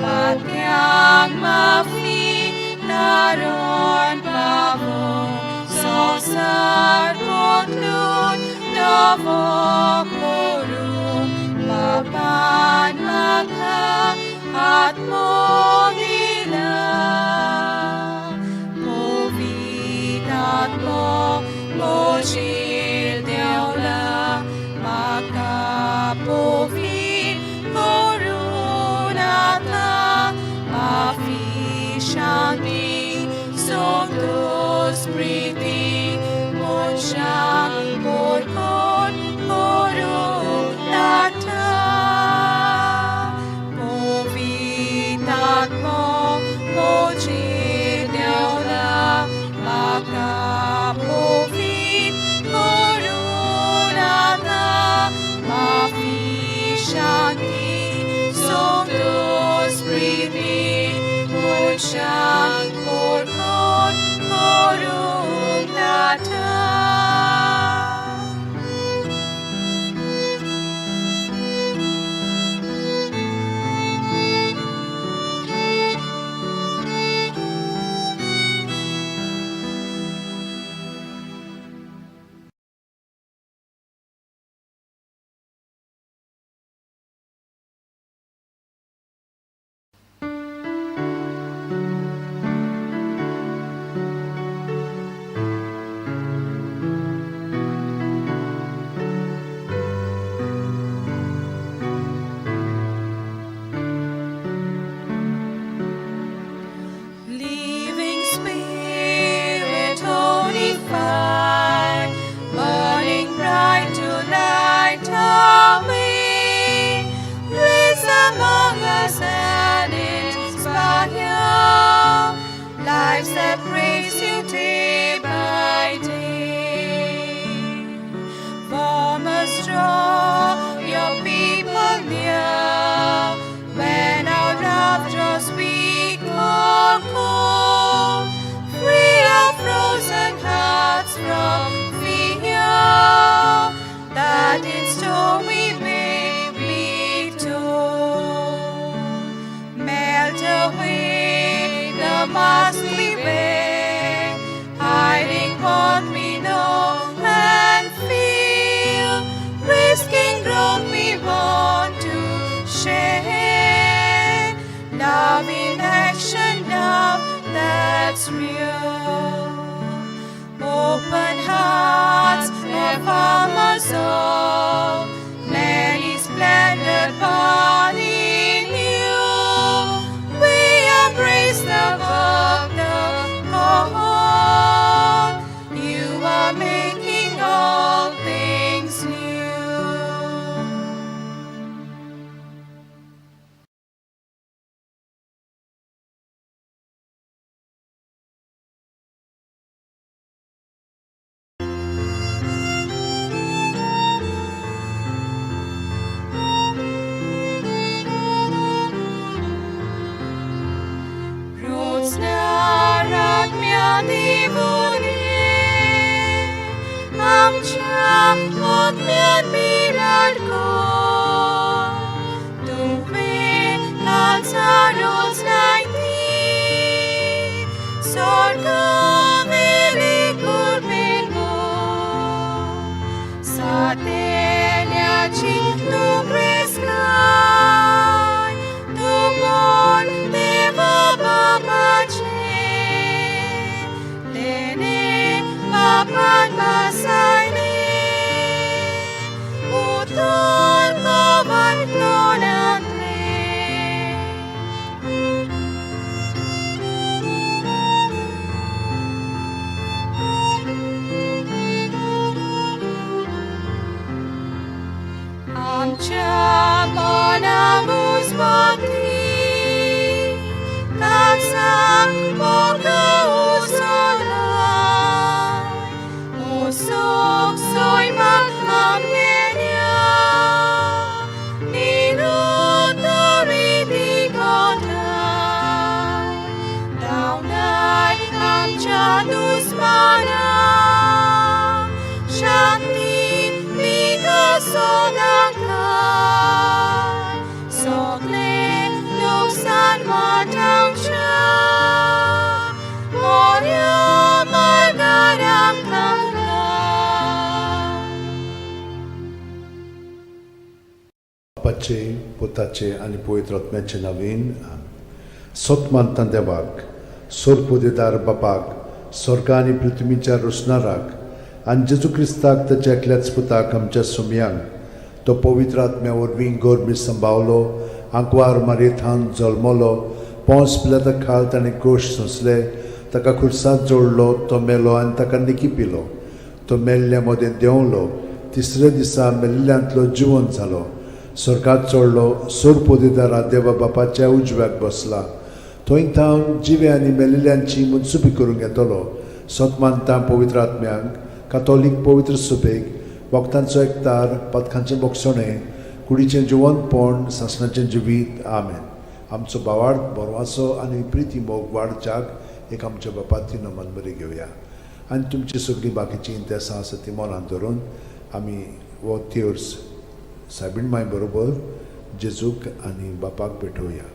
[SPEAKER 5] पात्यांक माफी तारण पावो, संवसार बदलून नवो करूं, बाबान म्हाका आत्मो दिला. पवित्र आत्मो म्हजेर देंवला, म्हाका पवित्र करून आतां, माफी शांती संतोष प्रिती, मनशांक परगट करूंक लागता. पवित्र आत्मो म्हजेर देंवला, म्हाका पवित्र करून आतां, माफी शांती संतोष प्रिती, मनशांक परगट करूंक लागता. आमच्या आत्म्यान मिराड कर तुवें काळजां रोजनाय ती स्वर्गावेली कुर्बेन सातेल्याची तूं प्रेस्काय तूं बोल देवा बापाचे तेणे बापान बसायले उतर कवाय तोंडांतले. आमच्या मना मुजमती काळजाक मोग उसळाय मोसोक सैमाक आमगेल्या निरुतरी दिगोठाय धांवडाय आमच्या दुस्मानाक शांती दिगा सदांकाळ सगळे लुकसाण वाटावच्या मोऱ्या मार्गार आमकां घाल.
[SPEAKER 1] बापाचे, पुताचे आनी पवित्र आत्म्याचे नवीन. सत मानता देवाक, सोरपोदेदार बापाक, स्वर्ग आनी पृथ्वीच्या रोसणाराक, आनी जेजू क्रिस्ताक ताच्या एकल्याच पुताक आमच्या सुमयांक, तो पवित्र आत्म्या वरवीं गोरमी संभावलो, आंकवार मारयेथावन जल्मलो, पोंस पिलाता खाल ताणें कोश सोंसले, ताका खुर्सांत जोडलो, तो मेलो आनी ताका निकी पिलो, तो मेल्ल्या मदें देंवलो, तिसऱ्या दिसा मेल्ल्यांतलो जिवन जालो, स्वर्गात चडलो, सोरपोदेदारा देवा बापाच्या उजव्याक बसला, थंय थावन जिवे आनी मेल्ल्यांची मनसुबी करूंक येतलो. सत मानता पवित्र आत्म्यांक, कातोलीक पवित्र सुबेक, भक्तांचो एकतार, पथकांचें बोगसणें, कुडीचें जिवनपण, सासणाचें जिवीत. आमेन. आमचो भावार्थ बरवाचो आनी प्रिती मोग वाडच्याक एक आमच्या बापाती नमन बरी घेवया आनी तुमची सगळीं बाकीचीं इंतेसां आसा ती मनान धरून आमी हो तेर्स सायबीण माय बरोबर जेजूक आनी बापाक भेटोवया.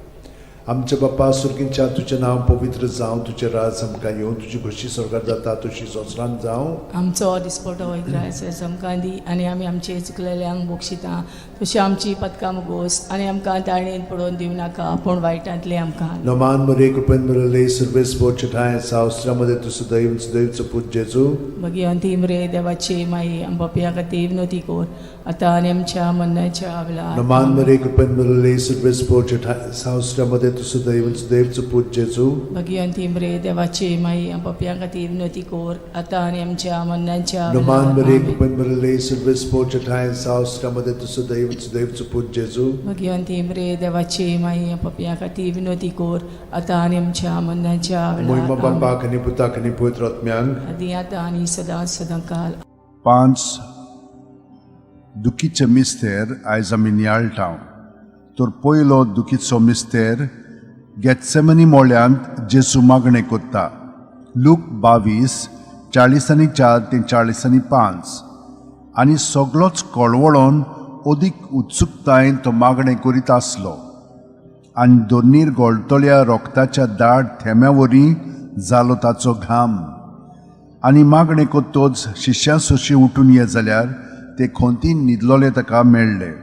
[SPEAKER 1] आमच्या बापा सुर्गींच्या, तुजें नांव पवित्र जावं, तुजें राज आमकां येवं, तुजी खोशी स्वर्गार जाता तशी संवसारांत जावं.
[SPEAKER 2] आमचो दिसपटो इग्रायस आमकां दी आनी आमी आमचे चुकलेल्यांक बक्षिता तशी आमची पदकां मुगोस आनी आमकां ताळणेन पडोवन दिवं नाका पूण वायटांतले आमकां.
[SPEAKER 1] नमान मरे, कृपेन मिळले, सर्वेस ठाय सावस्त्रामध्ये तूं सदैव सदैवचो पूत जेजू.
[SPEAKER 2] मागीर अंतीम रे देवाची माई आमच्या खातीर विनोती कोर आतां आनी आमच्या मरणाच्या वेळार.
[SPEAKER 1] नमान मरे, कृपेन मिळले, सर्वेस ठाय सावस्त्रामध्ये तूं सदैव सदैवचो पूत जेजू.
[SPEAKER 2] मागीर अंतीम रे देवाची माई आमच्या खातीर विनोती कोर आतां आनी आमच्या मरणाच्या
[SPEAKER 1] नमान मरे,
[SPEAKER 2] वेळार.
[SPEAKER 1] कृपेन मिळले, सर्वेस ठाय सावस्त्रामध्ये तूं सदैव सदैवचो पूत जेजू.
[SPEAKER 2] मागीर अंतीम रे देवाची माई आमच्या खातीर विनोती कोर आतां आनी आमच्या मरणाच्या
[SPEAKER 1] मोहिमा
[SPEAKER 2] वेळार.
[SPEAKER 1] बापाक आनी पुताक आनी पवित्र आत्म्यांक.
[SPEAKER 2] आदी आतां आनी सदां सदां काल.
[SPEAKER 3] पांच दुखीचे मिस्तेर आयज आमी नियाळटा. तर पयलो दुखीचो मिस्तेर गेत्सेमनी मोळ्यांत जेजू मागणें कोत्ता. लूक 22 44 ते 45. आनी सगलोच कळवळोन अदीक उत्सुकतायेन तो मागणें करीत आसलो आनी दोनीर गोळटल्या रोगताच्या दाट थेंब्या वरी जालो ताचो घाम. आनी मागणें कोत्तोच शिश्यां सोशी उठून ये जाल्यार ते खोंतीन न्हिदलोले ताका मेळ्ळे.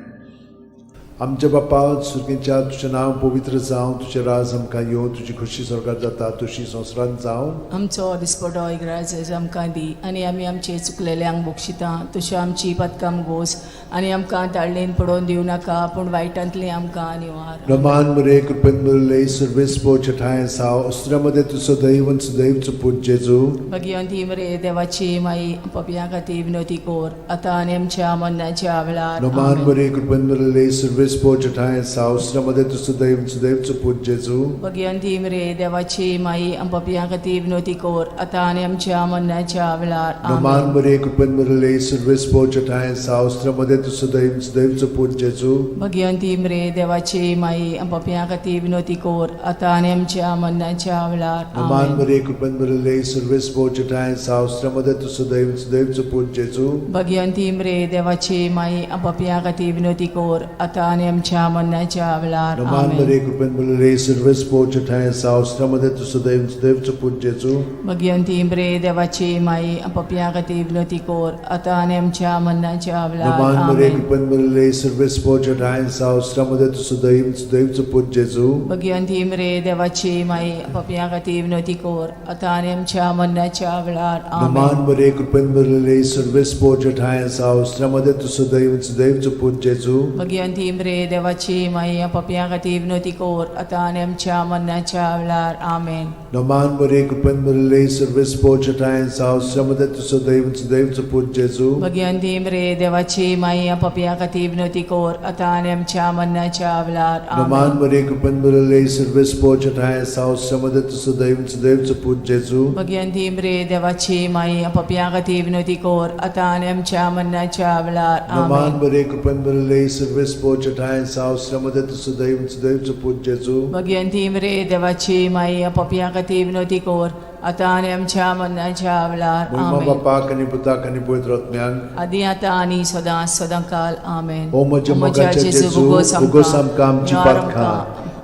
[SPEAKER 1] आमच्या बापा सुर्गेच्या, तुजें नांव पवित्र जावं, तुजें राज आमकां येवं, तुजी खोशी स्वर्गार जाता तशी संवसारांत जावं.
[SPEAKER 2] आमचो दिसपटो इग्राज आमकां दी आनी आमी आमचे चुकलेल्यांक बक्षिता तशी आमची पदकां गोस आनी आमकां ताळणेन पडोवन दिवं नाका पूण वायटांतली आमकां निवार.
[SPEAKER 1] नमान मरे, कृपेन मिळले, सर्वेस ठाय साव अस्त्रामध्ये तूं सदैव सदैवचो पूत जेजू.
[SPEAKER 2] मागीर अंतीम रे देवाची माई पपयां खातीर विनोती कोर आतां आनी आमच्या मरणाच्या वेळार.
[SPEAKER 1] नमान
[SPEAKER 2] आमेन.
[SPEAKER 1] मरे, कृपेन मिळले, सर्वेस ठाय साव अस्त्रामध्ये तूं सदैव सदैवचो पूत जेजू.
[SPEAKER 2] मागीर अंतीम रे देवाची माई पपयां खातीर विनोती कोर आतां आनी आमच्या मरणाच्या वेळार.
[SPEAKER 1] नमान
[SPEAKER 2] आमेन.
[SPEAKER 1] मरे, कृपेन मिळले, सर्वेस ठाय साव अस्त्रामध्ये तूं सदैव सदैवचो पूत जेजू.
[SPEAKER 2] भगिवंती मरे देवाची माई, आमच्या खातीर विनवती कोर आतां आनी आमच्या मरणाच्या वेळार.
[SPEAKER 1] नमान
[SPEAKER 2] आमेन.
[SPEAKER 1] मरे, कृपेन भरिल्ले, सर्वेस पोच्या ठांय सावस्त्रा मध्ये तूं सदैव सदैवचो पूत जेजू.
[SPEAKER 2] भगिवंती मरे देवाची माई, आमच्या खातीर विनवती कोर आतां आनी आमच्या मरणाच्या वेळार.
[SPEAKER 1] नमान
[SPEAKER 2] आमेन.
[SPEAKER 1] मरे, कृपेन भरिल्ले, सर्वेस पोच्या ठांय सावस्त्रा मध्ये तूं सदैव सदैवचो पूत जेजू.
[SPEAKER 2] भगिवंती मरे देवाची माई, आमच्या खातीर विनवती कोर आतां आनी आमच्या मरणाच्या वेळार.
[SPEAKER 1] नमान मरे,
[SPEAKER 2] आमेन.
[SPEAKER 1] कृपेन भरिल्ले, सर्वेस पोच्या ठांय सावस्त्रा मध्ये तूं सदैव सदैवचो पूत जेजू.
[SPEAKER 2] भगिवंती मरे देवाची माई, पापया खातीर विनवती कोर आतां आनी आमच्या मरणाच्या वेळार. आमेन.
[SPEAKER 1] नमान मरे, कृपेन भरिल्ले, सर्वेस पोच्या ठांय सावस्त्रा मध्ये तूं सदैव सदैवचो पूत जेजू.
[SPEAKER 2] भगिवंती मरे देवाची माई, पापया खातीर विनवती कोर आतां आनी आमच्या मरणाच्या वेळार. आमेन.
[SPEAKER 1] नमान मरे, कृपेन भरिल्ले, सर्वेस पोच्या ठांय सावस्त्रा मध्ये तूं सदैव सदैवचो पूत जेजू.
[SPEAKER 2] भगिवंती मरे देवाची माई, पापया खातीर विनवती कोर आतां आनी आमच्या मरणाच्या वेळार.
[SPEAKER 1] नमान
[SPEAKER 2] आमेन.
[SPEAKER 1] मरे, कृपेन भरिल्ले, सर्वेस पोच्या ठांय सावस्त्रा मध्ये तूं सदैव सदैवचो पूत जेजू.
[SPEAKER 2] भगिवंती मरे देवाची माई, पापया खातीर विनवती कोर आतां आनी आमच्या मरणाच्या वेळार.
[SPEAKER 1] नमान
[SPEAKER 2] आमेन.
[SPEAKER 1] मरे, कृपेन भरिल्ले, सर्वेस पोच्या ठांय सावस्त्रा मध्ये तूं सदैव सदैवचो पूत जेजू.
[SPEAKER 2] भगिवंती मरे देवाची माई, पापया खातीर विनवती कोर आतां आनी आमच्या मरणाच्या वेळार.
[SPEAKER 1] महिमा
[SPEAKER 2] आमेन.
[SPEAKER 1] बापाक आनी पुताक आनी पवित्र आत्म्याक.
[SPEAKER 2] आदी आतां आनी सदां सदां काल. आमेन.
[SPEAKER 1] ओ म्हज्या मोगाच्या जेजू, उगोस आमकां आमची पातकां,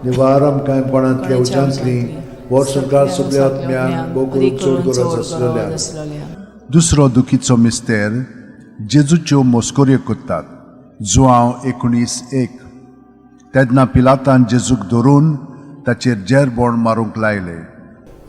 [SPEAKER 1] निवार आमकां कोणांतल्या उज्यांतली, व्हड संवसार सगल्या आत्म्यांक भोव करून चड गरज आसलेल्या.
[SPEAKER 3] दुसरो दुखीचो मिस्तेर जेजूच्यो मस्कऱ्यो करतात. जुआंव 19:1. तेन्ना पिलातान जेजूक धरून ताचेर जेरबोण मारूंक लायले.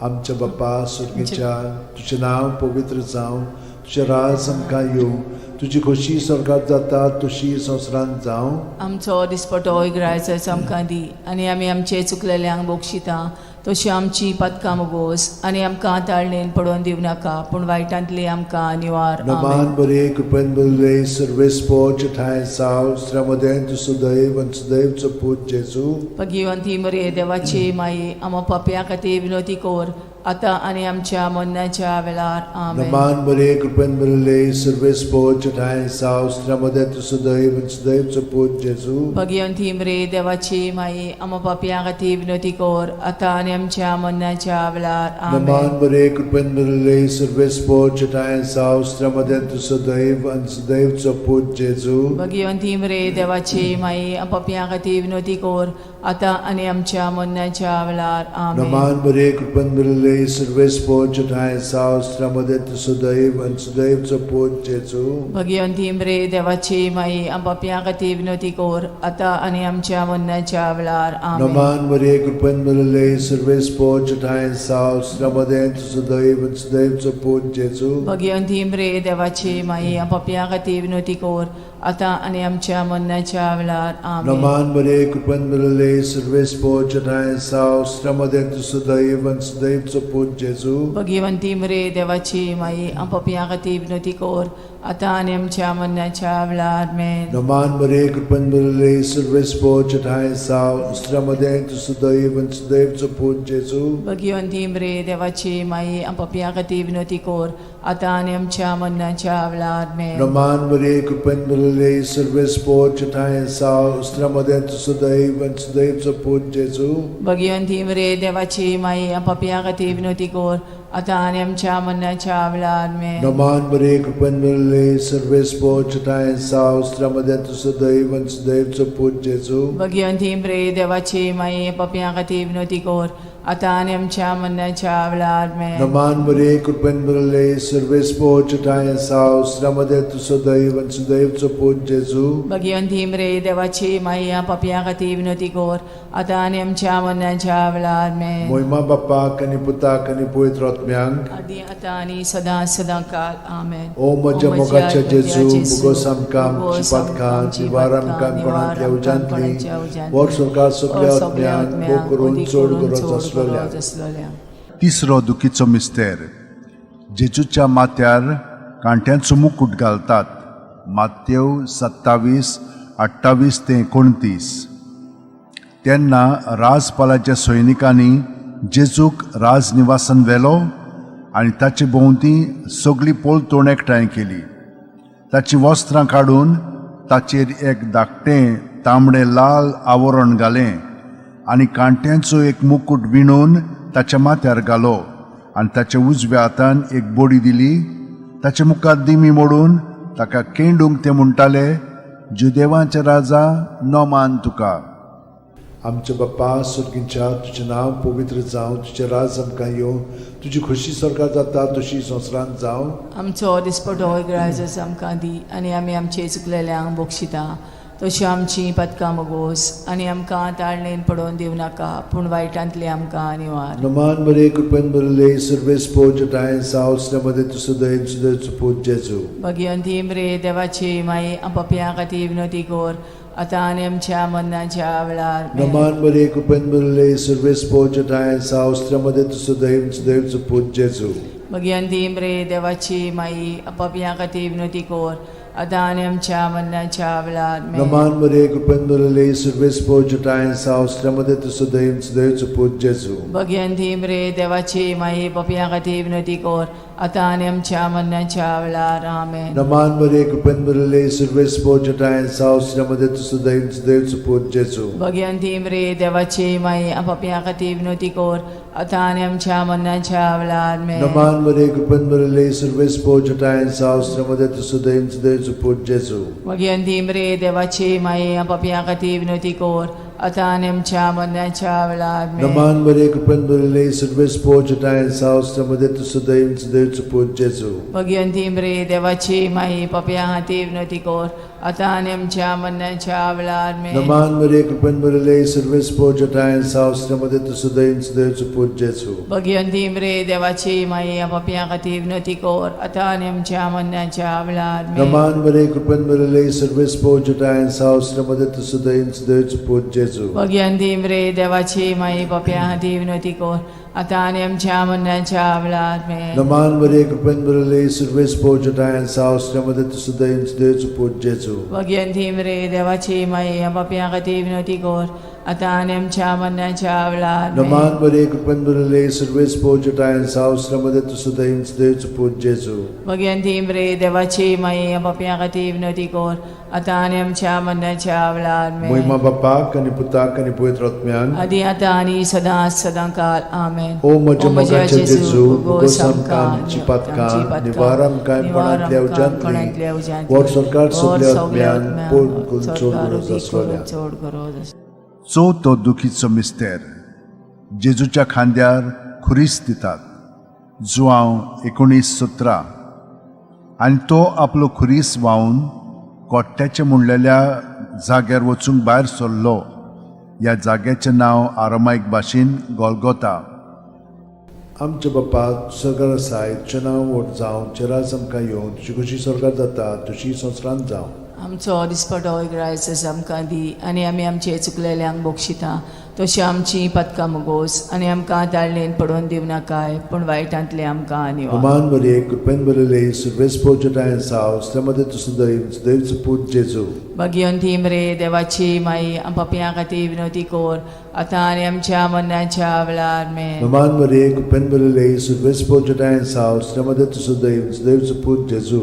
[SPEAKER 1] आमच्या बाप्पा सुर्गीच्या, तुजें नांव पवित्र जावं, तुजें राज आमकां येवं, तुजी खोशी स्वर्गात जाता तशी संवसारांत जावं.
[SPEAKER 2] आमचो दिसपटो इग्रायचो आमकां दी आनी आमी आमचे चुकलेल्यांक बक्षिता तशी आमची पातकां मुगोस आनी आमकां ताळणेन पडोवन दिवं नाका, पूण वायटांतली आमकां निवार.
[SPEAKER 1] नमान
[SPEAKER 2] आमेन.
[SPEAKER 1] बरे, कृपेन भरिल्ले, सर्वेस पोच ठांय साव मदें तूं सुदैव आनी सुदैवचो पूत जेजू.
[SPEAKER 2] भगिवंती मरे देवाची माई, आमा पापया खातीर विनवती कोर आतां आनी आमच्या मरणाच्या वेळार. आमेन.
[SPEAKER 1] नमान बरे, कृपेन भरिल्ले, सर्वेस पोच ठांय साव मदें तूं सुदैव आनी सुदैवचो पूत जेजू.
[SPEAKER 2] भगिवंती मरे देवाची माई, आमा पापया खातीर विनवती कोर आतां आनी आमच्या मरणाच्या वेळार. आमेन.
[SPEAKER 1] नमान बरे, कृपेन भरिल्ले, सर्वेस पोच ठांय साव मदें तूं सुदैव आनी सुदैवचो पूत जेजू.
[SPEAKER 2] भगिवंती मरे देवाची माई, पापया खातीर विनवती कोर आतां आनी आमच्या मरणाच्या वेळार. आमेन.
[SPEAKER 1] नमान बरे, कृपेन भरिल्ले, सर्वेस पोच ठांय साव मदें तूं सुदैव आनी सुदैवचो पूत जेजू.
[SPEAKER 2] भगिवंती मरे देवाची माई, पापया खातीर विनवती कोर आतां आनी आमच्या मरणाच्या वेळार. आमेन.
[SPEAKER 1] नमान मरे, कृपेन भरिल्ले, सर्वेस पोच ठांय साव मदें तूं सुदैव आनी सुदैवचो पूत जेजू.
[SPEAKER 2] भगिवंती मरे देवाची माई, पापया खातीर विनवती कोर आतां आनी आमच्या मरणाच्या वेळार. आमेन.
[SPEAKER 1] नमान बरे, कृपेन भरिल्ले, सर्वेस पोच ठांय साव मदें तूं सुदैव आनी सुदैवचो पूत जेजू.
[SPEAKER 2] भगिवंती मरे देवाची माई, पापया खातीर विनवती कोर आतां आनी आमच्या मरणाच्या वेळार. मेन.
[SPEAKER 1] नमान बरे, कृपेन भरिल्ले, सर्वेस पोच ठांय साव मदें तूं सुदैव आनी सुदैवचो पूत जेजू.
[SPEAKER 2] भगिवंती मरे देवाची माई, पापया खातीर विनवती कोर आतां आनी आमच्या मरणाच्या वेळार. मेन.
[SPEAKER 1] नमान बरे, कृपेन भरिल्ले, सर्वेस पोच ठांय साव मदें तूं सुदैव आनी सुदैवचो पूत जेजू.
[SPEAKER 2] भगिवंती मरे देवाची माई, पापया खातीर विनवती कोर आतां आनी आमच्या मरणाच्या वेळार. मेन.
[SPEAKER 1] नमान बरे, कृपेन भरिल्ले, सर्वेस पोच ठांय साव मदें तूं सुदैव आनी सुदैवचो पूत जेजू.
[SPEAKER 2] भगिवंती मरे देवाची माई, पापया खातीर विनवती कोर आतां आनी आमच्या मरणाच्या वेळार. मेन.
[SPEAKER 1] नमान बरे, कृपेन भरिल्ले, सर्वेस पोच ठांय साव मदें तूं सुदैव आनी सुदैवचो पूत जेजू.
[SPEAKER 2] भगिवंती मरे देवाची माई, पापया खातीर विनवती कोर आतां आनी आमच्या मरणाच्या वेळार. मेन.
[SPEAKER 1] मोहिमा बाप्पाक आनी पुताक आनी पवित्र आत्म्यांक.
[SPEAKER 2] आदी आतां आनी सदां सदां काल. आमेन.
[SPEAKER 1] ओ म्हज्या मोगाच्या जेजू, मुगोस आमकां आमची पातकां, निवार आमकां कोणांतल्या उज्यांतली, व्हड स्वर्गात सगल्या आत्म्यांक भोव करून चड गरज आसलेल्या.
[SPEAKER 2] आसलेल्या.
[SPEAKER 3] तिसरो दुखीचो मिस्तेर जेजूच्या माथ्यार कांट्यांचो मुकूट घालतात. मातेव 27:28 ते 29. तेन्ना राजपालाच्या सैनिकांनी जेजूक राजनिवासान व्हेलो आनी ताचे भोंवती सगळी पलतोण एकठांय केली. ताचीं वस्त्रां काडून ताचेर एक धाकटें तांबडें लाल आवरण घालें आनी कांट्यांचो एक मुकूट विणून ताच्या माथ्यार घालो आनी ताच्या उजव्या हातान एक बडी दिली. ताचे मुखार दिमी मोडून ताका केंडूंक ते म्हणटाले, जुदेवांचे राजा नोमान तुका.
[SPEAKER 1] आमच्या बाप्पा सुर्गींच्या, तुजें नांव पवित्र जावं, तुजें राज आमकां येवं, तुजी खोशी सरकार जाता तशी संवसारांत जावं.
[SPEAKER 2] आमचो दिसपटो ग्रायजस आमकां दी आनी आमी आमचे चुकलेल्यांक बक्षिता तश्यो आमची पदकां मोगोस आनी आमकां ताळणेन पडोवन दिवं नाका पूण वायटांतली आमकां निवार.
[SPEAKER 1] नमान बरे कृपेन भरले सर्वेस पोज टायन सावसल्या मध्ये तुजो दयेन सुदैचो पूत जेजू.
[SPEAKER 2] भगिवंती मरे देवाची माई, पपया खातीर विनोती कोर आतां आनी आमच्या मरणाच्या वेळार.
[SPEAKER 1] नमान बरे कृपेन भरले सर्वेस पोज टायन सावसल्या मध्ये तुजो दयेन सुदैचो पूत जेजू.
[SPEAKER 2] भगिवंती मरे देवाची माई, पपया खातीर विनोती कोर आतां आनी आमच्या मरणाच्या वेळार.
[SPEAKER 1] नमान बरे कृपेन भरले सर्वेस पोज टायन सावसल्या मध्ये तुजो दयेन सुदैचो पूत जेजू.
[SPEAKER 2] भगिवंती मरे देवाची माई, पपया खातीर विनोती कोर आतां आनी आमच्या मरणाच्या वेळार. आमेन.
[SPEAKER 1] नमान बरे कृपेन भरले सर्वेस पोज टायन सावसल्या मध्ये तुजो दयेन सुदैचो पूत जेजू.
[SPEAKER 2] भगिवंती मरे देवाची माई, पपया खातीर विनोती कोर आतां आनी आमच्या मरणाच्या वेळार.
[SPEAKER 1] नमान बरे कृपेन भरले सर्वेस पोज टायन सावसल्या मध्ये तुजो दयेन सुदैचो पूत जेजू.
[SPEAKER 2] भगिवंती मरे देवाची माई, पपया खातीर विनोती कोर आतां आनी आमच्या मरणाच्या वेळार.
[SPEAKER 1] नमान बरे कृपेन भरले सर्वेस पोज टायन सावसल्या मध्ये तुजो दयेन सुदैचो पूत जेजू.
[SPEAKER 2] भगिवंती मरे देवाची माई, पपया खातीर विनोती कोर आतां आनी आमच्या मरणाच्या वेळार.
[SPEAKER 1] नमान बरे कृपेन भरले सर्वेस पोज टायन सावसल्या मध्ये तुजो दयेन सुदैचो पूत जेजू.
[SPEAKER 2] भगिवंती मरे देवाची माई, पपया खातीर विनोती कोर आतां आनी आमच्या मरणाच्या वेळार.
[SPEAKER 1] नमान बरे कृपेन भरले सर्वेस पोज टायन सावसल्या मध्ये तुजो दयेन सुदैचो पूत जेजू.
[SPEAKER 2] भगिवंती मरे देवाची माई, पपया खातीर विनोती कोर आतां आनी आमच्या मरणाच्या वेळार.
[SPEAKER 1] नमान बरे कृपेन भरले सर्वेस पोज टायन सावसल्या मध्ये तुजो दयेन सुदैचो पूत जेजू.
[SPEAKER 2] भगिवंती मरे देवाची माई, पपया खातीर विनोती कोर आतां आनी आमच्या मरणाच्या वेळार.
[SPEAKER 1] नमान बरे कृपेन भरले सर्वेस पोज टायन सावसल्या मध्ये तुजो दयेन सुदैचो पूत जेजू.
[SPEAKER 2] भगिवंती मरे देवाची माई, पपया खातीर विनोती कोर आतां आनी आमच्या मरणाच्या वेळार.
[SPEAKER 1] मोहिमा बापाक आनी पुताक आनी पवित्र आत्म्यान,
[SPEAKER 2] आदी आतां आनी सदां सदां काल. आमेन.
[SPEAKER 1] ओ म्हज्या मोगाच्या जेजू, भोगोस आमकां आमची पातकां, निवार आमकां कोणांतल्या उज्यांतली, वर सरकार सगल्या आत्म्यान पोड करून चड गरज आसलोल्या.
[SPEAKER 2] चड गरज आसलोल्या.
[SPEAKER 3] चवथो दुखीचो मिस्तेर, जेजूच्या खांद्यार खुरीस दितात. जुआंव 19:17. आनी तो आपलो खुरीस व्हांवन कोट्ट्याचें म्हणलेल्या जाग्यार वचूंक भायर सरलो. ह्या जाग्याचें नांव आरामायक भाशेन गोलगोता.
[SPEAKER 1] आमच्या बाप्पा सरकार आसाय, तुजें नांव व्हड जावं, तुजें राज आमकां येवं, तुजी खोशी सरकार जाता तुजी संवसारांत जावं.
[SPEAKER 2] आमचो दिसपटो ग्रायसस आमकां दी आनी आमी आमचे चुकलेल्यांक बक्षिता तशी आमची पदकां मुगोस आनी आमकां ताळणेन पडोवन दिवं नाकाय पूण वायटांतले आमकां निवार.
[SPEAKER 1] नमान बरे कृपेन भरले सर्वेस पोज टायन सावसल्या मध्ये तुजो दयेन सुदैचो पूत जेजू.
[SPEAKER 2] भगिवंती मरे देवाची माई, पपया खातीर विनोती कोर आतां आनी आमच्या मरणाच्या वेळार. मे.
[SPEAKER 1] नमान बरे कृपेन भरले सर्वेस पोज टायन सावसल्या मध्ये तुजो दयेन सुदैचो पूत जेजू.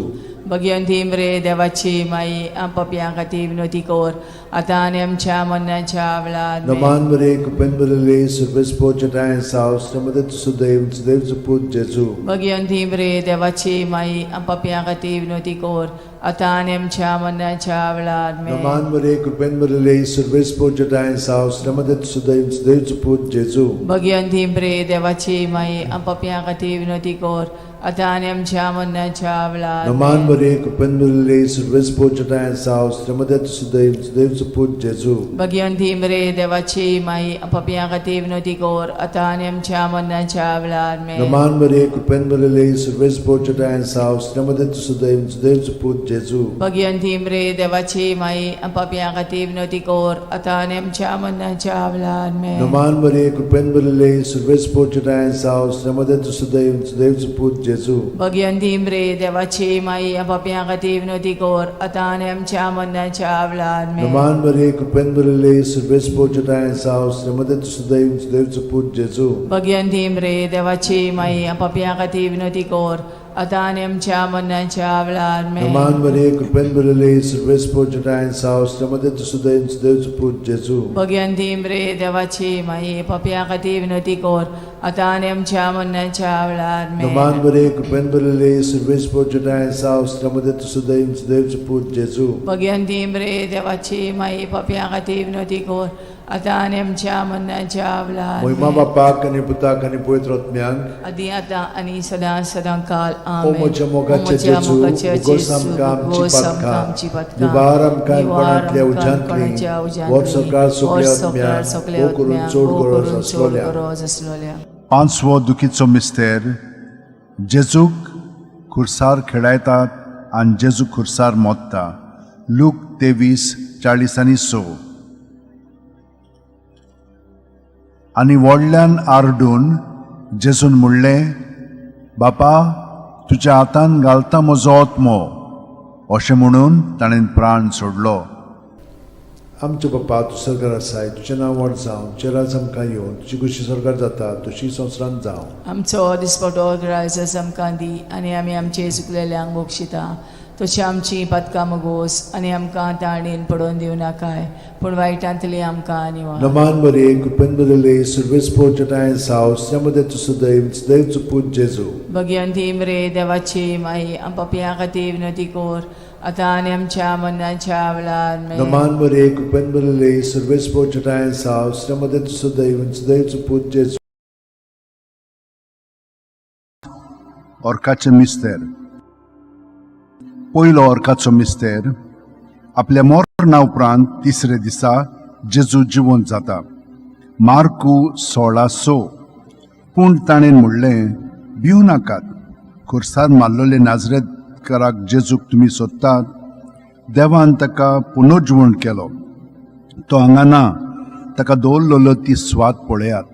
[SPEAKER 2] भगिवंती मरे देवाची माई, पपया खातीर विनोती कोर आतां आनी आमच्या मरणाच्या वेळार.
[SPEAKER 1] नमान बरे कृपेन भरले सर्वेस पोज टायन सावसल्या मध्ये तुजो दयेन सुदैचो पूत जेजू.
[SPEAKER 2] भगिवंती मरे देवाची माई, पपया खातीर विनोती कोर आतां आनी आमच्या मरणाच्या वेळार.
[SPEAKER 1] नमान बरे कृपेन भरले सर्वेस पोज टायन सावसल्या मध्ये तुजो दयेन सुदैचो पूत जेजू.
[SPEAKER 2] भगिवंती मरे देवाची माई, पपया खातीर विनोती कोर आतां आनी आमच्या मरणाच्या वेळार.
[SPEAKER 1] नमान बरे कृपेन भरले सर्वेस पोज टायन सावसल्या मध्ये तुजो दयेन सुदैचो पूत जेजू.
[SPEAKER 2] भगिवंती मरे देवाची माई, पपया खातीर विनोती कोर आतां आनी आमच्या मरणाच्या वेळार.
[SPEAKER 1] नमान बरे कृपेन भरले सर्वेस पोज टायन सावसल्या मध्ये तुजो दयेन सुदैचो पूत जेजू.
[SPEAKER 2] भगिवंती मरे देवाची माई, पपया खातीर विनोती कोर आतां आनी आमच्या मरणाच्या वेळार.
[SPEAKER 1] नमान बरे कृपेन भरले सर्वेस पोज टायन सावसल्या मध्ये तुजो दयेन सुदैचो पूत जेजू.
[SPEAKER 2] भगिवंती मरे देवाची माई, पपया खातीर विनोती कोर आतां आनी आमच्या मरणाच्या वेळार.
[SPEAKER 1] नमान बरे कृपेन भरले सर्वेस पोज टायन सावसल्या मध्ये तुजो दयेन सुदैचो पूत जेजू.
[SPEAKER 2] भगिवंती मरे देवाची माई, पपया खातीर विनोती कोर आतां आनी आमच्या मरणाच्या वेळार आमेन.
[SPEAKER 1] नमान मरिये, कृपेन भरिल्ली, सर्वेस्पर जटायन साव, श्रीमती तुसुदेव सुदेवचो पूत जेजू.
[SPEAKER 2] भगवंती मरे देवाची माई पापया खातीर विनवती कर आतां आनी आमच्या मरणाच्या वेळार आमेन.
[SPEAKER 1] नमान मरिये, कृपेन भरिल्ली, सर्वेस्पर जटायन साव, श्रीमती तुसुदेव सुदेवचो पूत जेजू.
[SPEAKER 2] भगवंती मरे देवाची माई पापया खातीर विनवती कर आतां आनी आमच्या मरणाच्या वेळार
[SPEAKER 1] महिमा
[SPEAKER 2] आमेन.
[SPEAKER 1] बापाक आनी पुताक आनी पवित्र आत्म्याक.
[SPEAKER 2] आदी आतां आनी सदां सदां काल
[SPEAKER 1] ओ
[SPEAKER 2] आमेन.
[SPEAKER 1] म्हज्या मोगाचे
[SPEAKER 2] ओ म्हज्या
[SPEAKER 1] जेजू,
[SPEAKER 2] मोगाचे
[SPEAKER 1] उगोस
[SPEAKER 2] जेजू,
[SPEAKER 1] आमकां आमची
[SPEAKER 2] उगोस आमकां
[SPEAKER 1] पातकां,
[SPEAKER 2] आमची पातकां,
[SPEAKER 1] निवार आमकां
[SPEAKER 2] निवार
[SPEAKER 1] कोणांतल्या
[SPEAKER 2] आमकां
[SPEAKER 1] उज्यांतली,
[SPEAKER 2] कोणाच्या उज्यांतली,
[SPEAKER 1] व्हर सरकार सगल्या
[SPEAKER 2] व्हर सरकार
[SPEAKER 1] आत्म्यांक,
[SPEAKER 2] सगल्या
[SPEAKER 1] भोव करून
[SPEAKER 2] आत्म्यांक,
[SPEAKER 1] चड
[SPEAKER 2] भोव
[SPEAKER 1] गरज
[SPEAKER 2] करून चड
[SPEAKER 1] आसलोल्या.
[SPEAKER 2] गरज आसलोल्या.
[SPEAKER 3] पांचवो दुखीचो मिस्तेर जेजूक खुर्सार खेळायतात आनी जेजू खुर्सार मोत्ता. लूक 23:40 आनी 6. आनी व्हडल्यान आरडून जेजून म्हणलें, बापा, तुज्या हातान घालता म्हजो आत्मो. अशें म्हणून ताणें प्राण सोडलो.
[SPEAKER 1] आमचे बापा, तूं सरकार आसाय, तुजें नांव व्हड जावं, तुजें राज आमकां येवन, तुजी खुशी सरकार जाता तशी संवसारांत जावं.
[SPEAKER 2] आमचो दिसपटो ग्रायस आमकां दी आनी आमी आमचे चुकलेल्यांक बक्षिता तशी आमची पातकां मगोस आनी आमकां ताणेन पडोवन दिवं नाकाय पूण वायटांतली आमकां निवार.
[SPEAKER 1] नमान मरिये, कृपेन भरिल्ली, सर्वेस्पर जटायन साव, श्रीमती तुसुदेव सुदेवचो पूत जेजू.
[SPEAKER 2] भगवंती मरे देवाची माई पापया खातीर विनवती कर आतां आनी आमच्या मरणाच्या वेळार आमेन.
[SPEAKER 1] नमान मरिये, कृपेन भरिल्ली, सर्वेस्पर जटायन साव, श्रीमती तुसुदेव सुदेवचो पूत जेजू.
[SPEAKER 3] ऑर्काचे मिस्तेर. पयलो ऑर्काचो मिस्तेर, आपल्या मरणा उपरांत तिसरे दिसा जेजू जिवंत जाता. मार्कू 16:6. पूण ताणें म्हणलें, भिवू नाकात, खुर्सार मारलेले नाजरेतकाराक जेजूक तुमी सोदतात. देवान ताका पुनर्जिवण केलो. तो हांगा ना. ताका दवरलेलो ती स्वाद पळयात.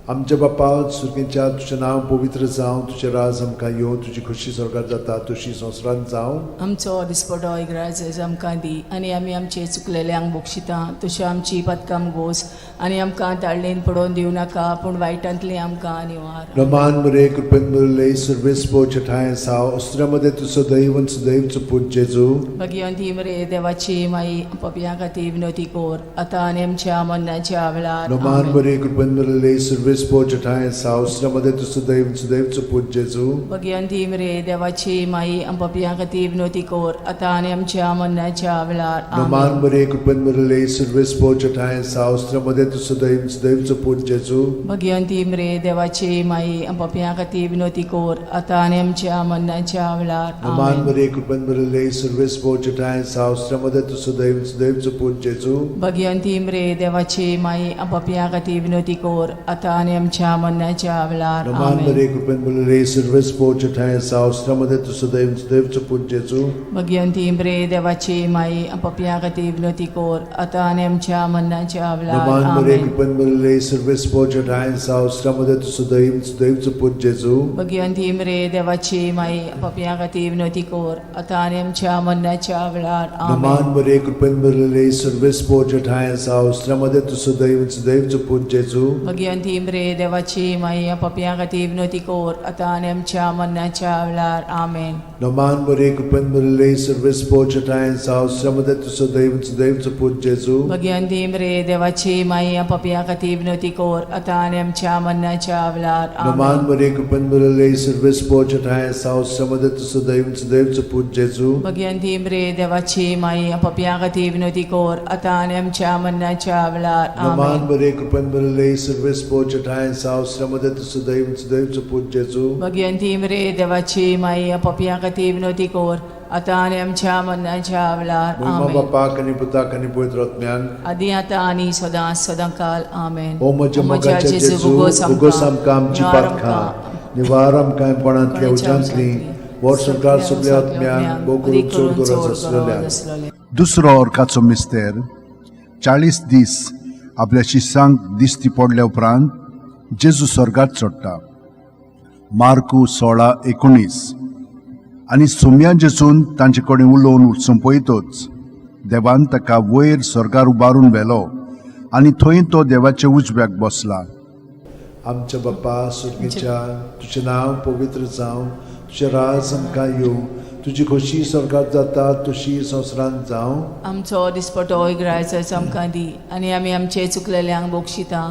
[SPEAKER 1] आमच्या बापा सुर्गेच्या, तुजें नांव पवित्र जावं, तुजें राज आमकां येवं, तुजी खुशी स्वर्गात जाता तशी संवसारांत जावं.
[SPEAKER 2] आमचो दिसपटो इग्राज आमकां दी आनी आमी आमचे चुकलेल्यांक बक्षिता तशी आमची पातकां गोस आनी आमकां ताळणेन पडोवन दिवं नाका पूण वायटांतली आमकां निवार.
[SPEAKER 1] नमान मरे, कृपेन भरिल्ले, सर्वेस्पर जठाय साव, अस्त्र्यामध्ये तूं सदैव आनी सदैवचो पूत जेजू.
[SPEAKER 2] भगवंती मरे देवाची माई पापयां खातीर विनवती कर आतां आनी आमच्या मरणाच्या वेळार
[SPEAKER 1] नमान
[SPEAKER 2] आमेन.
[SPEAKER 1] मरे, कृपेन भरिल्ले, सर्वेस्पर जठाय साव, अस्त्र्यामध्ये तूं सदैव आनी सदैवचो पूत जेजू.
[SPEAKER 2] भगवंती मरे देवाची माई पापयां खातीर विनवती कर आतां आनी आमच्या मरणाच्या वेळार
[SPEAKER 1] नमान
[SPEAKER 2] आमेन.
[SPEAKER 1] मरे, कृपेन भरिल्ले, सर्वेस्पर जठाय साव, अस्त्र्यामध्ये तूं सदैव आनी सदैवचो पूत जेजू.
[SPEAKER 2] भगवंती मरे देवाची माई पापयां खातीर विनवती कर आतां आनी आमच्या मरणाच्या वेळार
[SPEAKER 1] नमान
[SPEAKER 2] आमेन.
[SPEAKER 1] मरे, कृपेन भरिल्ले, सर्वेस्पर जठाय साव, अस्त्र्यामध्ये तूं सदैव आनी सदैवचो पूत जेजू.
[SPEAKER 2] भगवंती मरे देवाची माई पापयां खातीर विनवती कर आतां आनी आमच्या मरणाच्या वेळार
[SPEAKER 1] नमान
[SPEAKER 2] आमेन.
[SPEAKER 1] मरे, कृपेन भरिल्ले, सर्वेस्पर जठाय साव, अस्त्र्यामध्ये तूं सदैव आनी सदैवचो पूत जेजू.
[SPEAKER 2] भगवंती मरे देवाची माई पापयां खातीर विनवती कर आतां आनी आमच्या मरणाच्या वेळार
[SPEAKER 1] नमान मरे,
[SPEAKER 2] आमेन.
[SPEAKER 1] कृपेन भरिल्ले, सर्वेस्पर जठाय साव, अस्त्र्यामध्ये तूं सदैव आनी सदैवचो पूत जेजू.
[SPEAKER 2] भगवंती मरे देवाची माई पापयां खातीर विनवती कर आतां आनी आमच्या मरणाच्या वेळार आमेन.
[SPEAKER 1] नमान मरे, कृपेन भरिल्ले, सर्वेस्पर जठाय साव, अस्त्र्यामध्ये तूं सदैव आनी सदैवचो पूत जेजू.
[SPEAKER 2] भगवंती मरे देवाची माई पापयां खातीर विनवती कर आतां आनी आमच्या मरणाच्या वेळार आमेन.
[SPEAKER 1] नमान मरे, कृपेन भरिल्ले, सर्वेस्पर जठाय साव, अस्त्र्यामध्ये तूं सदैव आनी सदैवचो पूत जेजू.
[SPEAKER 2] भगवंती मरे देवाची माई पापयां खातीर विनवती कर आतां आनी आमच्या मरणाच्या वेळार
[SPEAKER 1] नमान
[SPEAKER 2] आमेन.
[SPEAKER 1] मरे, कृपेन भरिल्ले, सर्वेस्पर जठाय साव, अस्त्र्यामध्ये तूं सदैव आनी सदैवचो पूत जेजू.
[SPEAKER 2] भगवंती मरे देवाची माई पापयां खातीर विनवती कर आतां आनी आमच्या मरणाच्या वेळार
[SPEAKER 1] नमान
[SPEAKER 2] आमेन.
[SPEAKER 1] मरे, कृपेन भरिल्ले, सर्वेस्पर जठाय साव, अस्त्र्यामध्ये तूं सदैव आनी सदैवचो पूत जेजू.
[SPEAKER 2] भगवंती मरे देवाची माई पापयां खातीर विनवती कर आतां आनी आमच्या मरणाच्या वेळार
[SPEAKER 1] महिमा
[SPEAKER 2] आमेन.
[SPEAKER 1] बापाक आनी पुताक आनी पवित्र आत्म्याक.
[SPEAKER 2] आदी आतां आनी सदां सदां काल आमेन.
[SPEAKER 1] ओ म्हज्या मोगाच्या जेजू, उगोस आमकां आमची पातकां, निवार आमकां कोणांतल्या उज्यांतली, व्हर सरकार सगल्या आत्म्यांक, भोव करून चड गरज आसलेल्या.
[SPEAKER 3] दुसरो ऑर्काचो मिस्तेर, 40 दीस आपल्या शिसांक दिश्टी पडल्या उपरांत जेजू स्वर्गात चडटा. मार्कू 16:19. आनी सोम्या जेजून तांचे कडेन उलोवन सोंपयतच देवान ताका वयर स्वर्गार उबारून व्हेलो आनी थंय तो देवाच्या उजव्याक बसला.
[SPEAKER 1] आमच्या बापा सुर्गीच्या, तुजें नांव पवित्र जावं, तुजें राज आमकां येवं, तुजी खोशी स्वर्गात जाता तशी संवसारांत जावं.
[SPEAKER 2] आमचो दिसपटो इगरायचो आमकां दी आनी आमी आमचे चुकलेल्यांक बक्षिता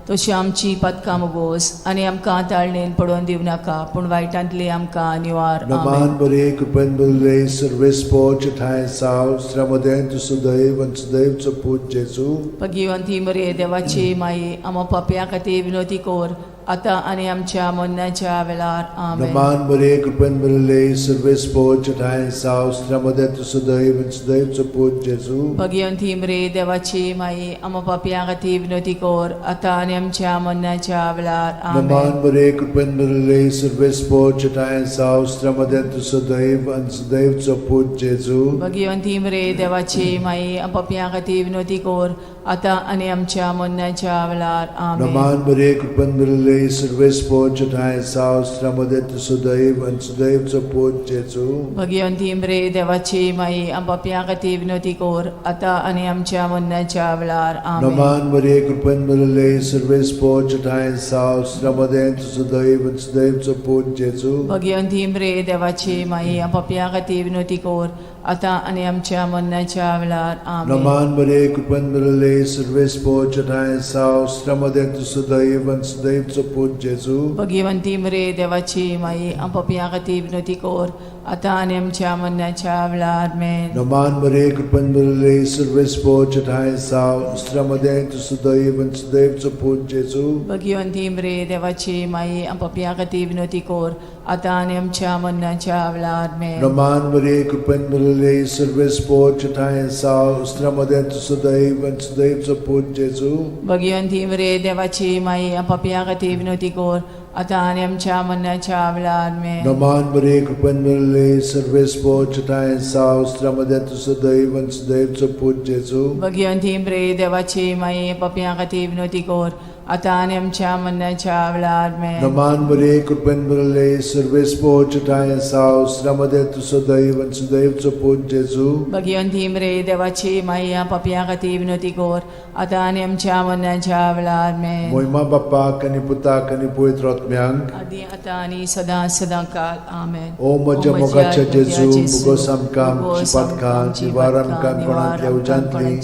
[SPEAKER 2] तशी आमची पदकां मुगोस आनी आमकां ताळणेन पडोवन दिवं नाका पूण वायटांतली आमकां निवार. आमेन.
[SPEAKER 1] नमान बरे कृपेन बरले सर्वेस्पोच ठांय साव श्रमदें तूं सुदैव आनी सुदैवचो पूत जेजू.
[SPEAKER 2] भगिवंती मरे देवाची माई, आमा पापया खातीर विनोती कोर आतां आनी आमच्या मरणाच्या वेळार. आमेन.
[SPEAKER 1] नमान बरे कृपेन बरले सर्वेस्पोच ठांय साव श्रमदें तूं सुदैव आनी सुदैवचो पूत जेजू.
[SPEAKER 2] भगिवंती मरे देवाची माई, आमा पापया खातीर विनोती कोर आतां आनी आमच्या मरणाच्या वेळार. आमेन.
[SPEAKER 1] नमान बरे कृपेन बरले सर्वेस्पोच ठांय साव श्रमदें तूं सुदैव आनी सुदैवचो पूत जेजू.
[SPEAKER 2] भगिवंती मरे देवाची माई, पापया खातीर विनोती कोर आतां आनी आमच्या मरणाच्या वेळार. आमेन.
[SPEAKER 1] नमान बरे कृपेन बरले सर्वेस्पोच ठांय साव श्रमदें तूं सुदैव आनी सुदैवचो पूत जेजू.
[SPEAKER 2] भगिवंती मरे देवाची माई, पापया खातीर विनोती कोर आतां आनी आमच्या मरणाच्या वेळार. आमेन.
[SPEAKER 1] नमान बरे कृपेन बरले सर्वेस्पोच ठांय साव श्रमदें तूं सुदैव आनी सुदैवचो पूत जेजू.
[SPEAKER 2] भगिवंती मरे देवाची माई, पापया खातीर विनोती कोर आतां आनी आमच्या मरणाच्या वेळार. आमेन.
[SPEAKER 1] नमान बरे कृपेन बरले सर्वेस्पोच ठांय साव श्रमदें तूं सुदैव आनी सुदैवचो पूत जेजू.
[SPEAKER 2] भगिवंती मरे देवाची माई, पापया खातीर विनोती कोर आतां आनी आमच्या मरणाच्या वेळार. आमेन.
[SPEAKER 1] नमान बरे कृपेन बरले सर्वेस्पोच ठांय साव श्रमदें तूं सुदैव आनी सुदैवचो पूत जेजू.
[SPEAKER 2] भगिवंती मरे देवाची माई, पापया खातीर विनोती कोर आतां आनी आमच्या मरणाच्या वेळार. आमेन.
[SPEAKER 1] नमान बरे कृपेन बरले सर्वेस्पोच ठांय साव श्रमदें तूं सुदैव आनी सुदैवचो पूत जेजू.
[SPEAKER 2] भगिवंती मरे देवाची माई, पापया खातीर विनोती कोर आतां आनी आमच्या मरणाच्या वेळार. आमेन.
[SPEAKER 1] नमान बरे कृपेन बरले सर्वेस्पोच ठांय साव श्रमदें तूं सुदैव आनी सुदैवचो पूत जेजू.
[SPEAKER 2] भगिवंती मरे देवाची माई, पापया खातीर विनोती कोर आतां आनी आमच्या मरणाच्या वेळार. आमेन.
[SPEAKER 1] नमान बरे कृपेन बरले सर्वेस्पोच ठांय साव श्रमदें तूं सुदैव आनी सुदैवचो पूत जेजू.
[SPEAKER 2] भगिवंती मरे देवाची माई, पापया खातीर विनोती कोर आतां आनी आमच्या मरणाच्या वेळार. आमेन.
[SPEAKER 1] मोहिमा बाप्पाक आनी पुताक आनी पवित्र आत्म्यांक,
[SPEAKER 2] आदी आतां आनी सदां सदां काल. आमेन.
[SPEAKER 1] ओ म्हज्या मोगाच्या जेजू, मुगोस आमकां आमची पातकां निवार आमकां कोणांतल्या उज्यांतली,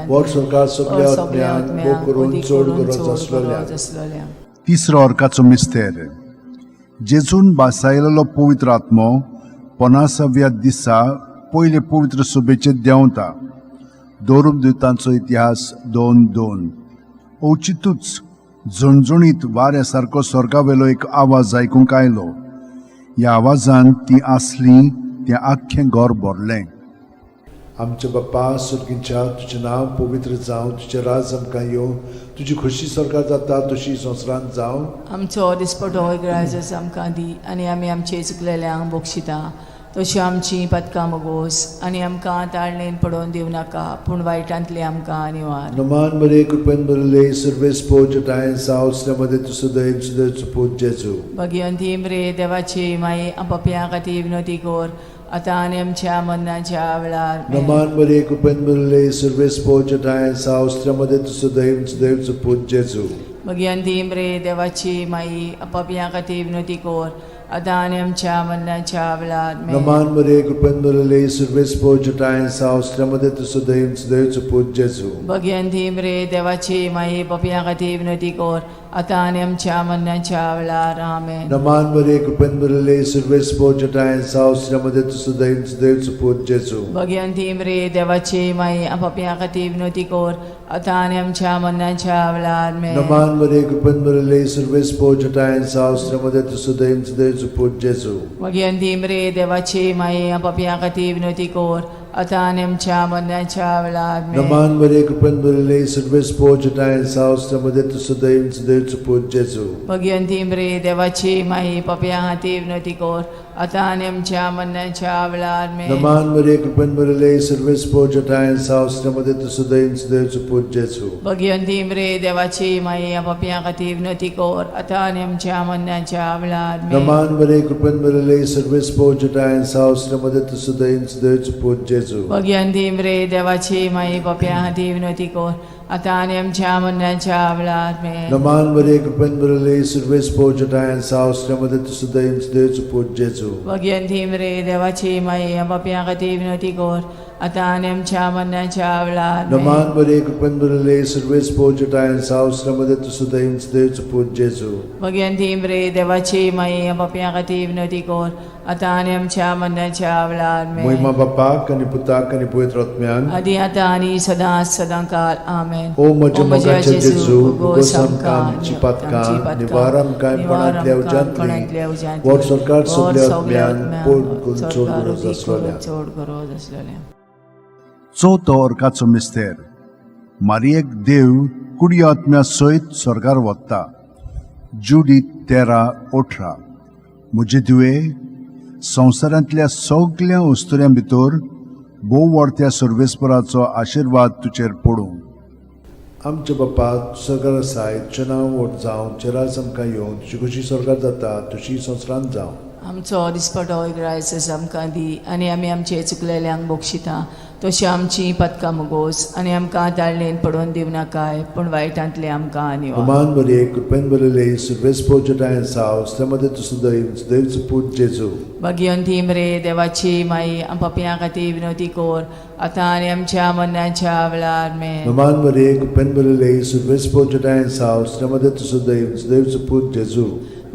[SPEAKER 1] वर सरकार सगल्या आत्म्यांक भोग करून चड गरज आसलेल्या.
[SPEAKER 2] आसलेल्या.
[SPEAKER 3] तिसरो अर्काचो मिस्तेर. जेजून बासायलेलो पवित्र आत्मो पनासाव्या दिसा पयले पवित्र सभेचेर देंवता. दवरूप दुतांचो इतिहास 2:2. अवचितूच झणझणीत वाऱ्या सारको स्वर्गावेलो एक आवाज आयकूंक आयलो. ह्या आवाजान ती आसली तें आख्खें घर भरलें.
[SPEAKER 1] आमच्या बाप्पा सुर्गींच्या, तुजें नांव पवित्र जावं, तुजें राज आमकां येवं, तुजी खोशी स्वर्गात जाता तशी संवसारांत जावं.
[SPEAKER 2] आमचो दिसपटो इगराजस आमकां दी आनी आमी आमचे चुकलेल्यांक बक्षिता तशी आमची पदकां मगोस आनी आमकां ताळणेन पडोवन दिवं नाका पूण वायटांतली आमकां निवार.
[SPEAKER 1] नमान बरे कृपेन बरले सर्वेस्पोच ठांय साव श्रमदें तूं सुदैव सुदैवचो पूत जेजू.
[SPEAKER 2] भगिवंती मरे देवाची माई, पापया खातीर विनोती कोर आतां आनी आमच्या मरणाच्या वेळार. आमेन.
[SPEAKER 1] नमान बरे कृपेन बरले सर्वेस्पोच ठांय साव श्रमदें तूं सुदैव सुदैवचो पूत जेजू.
[SPEAKER 2] भगिवंती मरे देवाची माई, पापया खातीर विनोती कोर आतां आनी आमच्या मरणाच्या वेळार. आमेन.
[SPEAKER 1] नमान बरे कृपेन बरले सर्वेस्पोच ठांय साव श्रमदें तूं सुदैव सुदैवचो पूत जेजू.
[SPEAKER 2] भगिवंती मरे देवाची माई, पापया खातीर विनोती कोर आतां आनी आमच्या मरणाच्या वेळार. आमेन.
[SPEAKER 1] नमान बरे कृपेन बरले सर्वेस्पोच ठांय साव श्रमदें तूं सुदैव सुदैवचो पूत जेजू.
[SPEAKER 2] भगिवंती मरे देवाची माई, पापया खातीर विनोती कोर आतां आनी आमच्या मरणाच्या वेळार. आमेन.
[SPEAKER 1] नमान बरे कृपेन बरले सर्वेस्पोच ठांय साव श्रमदें तूं सुदैव सुदैवचो पूत जेजू.
[SPEAKER 2] भगिवंती मरे देवाची माई, पापया खातीर विनोती कोर आतां आनी आमच्या मरणाच्या वेळार. आमेन.
[SPEAKER 1] नमान बरे कृपेन बरले सर्वेस्पोच ठांय साव श्रमदें तूं सुदैव सुदैवचो पूत जेजू.
[SPEAKER 2] भगिवंती मरे देवाची माई, पापया खातीर विनोती कोर आतां आनी आमच्या मरणाच्या वेळार. आमेन.
[SPEAKER 1] नमान बरे कृपेन बरले सर्वेस्पोच ठांय साव श्रमदें तूं सुदैव सुदैवचो पूत जेजू.
[SPEAKER 2] भगिवंती मरे देवाची माई, पापया खातीर विनोती कोर आतां आनी आमच्या मरणाच्या वेळार. आमेन.
[SPEAKER 1] नमान बरे कृपेन बरले सर्वेस्पोच ठांय साव श्रमदें तूं सुदैव सुदैवचो पूत जेजू.
[SPEAKER 2] भगिवंती मरे देवाची माई, पापया खातीर विनोती कोर आतां आनी आमच्या मरणाच्या वेळार आमेन.
[SPEAKER 1] नमान मरिये, कृपेन भरिल्ले, सुरवेस पोजटायन सावसल्या मध्ये तूं सुदैव देवचो पूत जेजू.
[SPEAKER 2] भगयंती मरे देवाची माई, पापयां खातीर विनवती कर, आतां आनी आमच्या मरणाच्या वेळार आमेन.
[SPEAKER 1] नमान मरिये, कृपेन भरिल्ले, सुरवेस पोजटायन सावसल्या मध्ये तूं सुदैव देवचो पूत जेजू.
[SPEAKER 2] भगयंती मरे देवाची माई, पापयां खातीर विनवती कर, आतां आनी आमच्या मरणाच्या वेळार आमेन.
[SPEAKER 1] मोहिमा बापाक आनी पुताक आनी पवित्र आत्म्याक,
[SPEAKER 2] आदी आतां आनी सदां सदां काल आमेन.
[SPEAKER 1] ओ म्हज्या मोगाचे जेजू, भोगोस आमकां आमची पातकां, निवार आमकां कोणांतल्या उज्यांतली, वर सरकार सगल्या आत्म्यान पोट करून चड गरज आसलोल्या.
[SPEAKER 2] चड गरज आसलेल्या.
[SPEAKER 3] चवथो अर्काचो मिस्तेर. मारियेक देव कुडी आत्म्या सयत स्वर्गार वता. जुडी 13:18. म्हजे धुवे, संवसारांतल्या सगल्या अस्तुऱ्यां भितर भोव व्हडत्या सर्वेस्पराचो आशिर्वाद तुजेर पडूं.
[SPEAKER 1] आमच्या बापा, सरकार आसाय, तुजें नांव व्हड जावं, तुजें राज आमकां येवं, तुजी खुशी सरकार जाता तशी संवसारांत जावं.
[SPEAKER 2] आमचो दिसपटो ग्रायस आमकां दी, आनी आमी आमचे चुकलेल्यांक बक्षिता, तशी आमची पदकां मुगोस, आनी आमकां ताळणेन पडोवन दिवनाकाय, पूण वायटांतले आमकां निवार.
[SPEAKER 1] नमान मरिये, कृपेन भरिल्ले, सुरवेस पोजटायन सावसल्या मध्ये तूं सुदैव देवचो पूत जेजू.
[SPEAKER 2] भगयंती मरे देवाची माई, पापयां खातीर विनवती कर, आतां आनी आमच्या मरणाच्या वेळार आमेन.
[SPEAKER 1] नमान मरिये, कृपेन भरिल्ले, सुरवेस पोजटायन सावसल्या मध्ये तूं सुदैव देवचो पूत जेजू.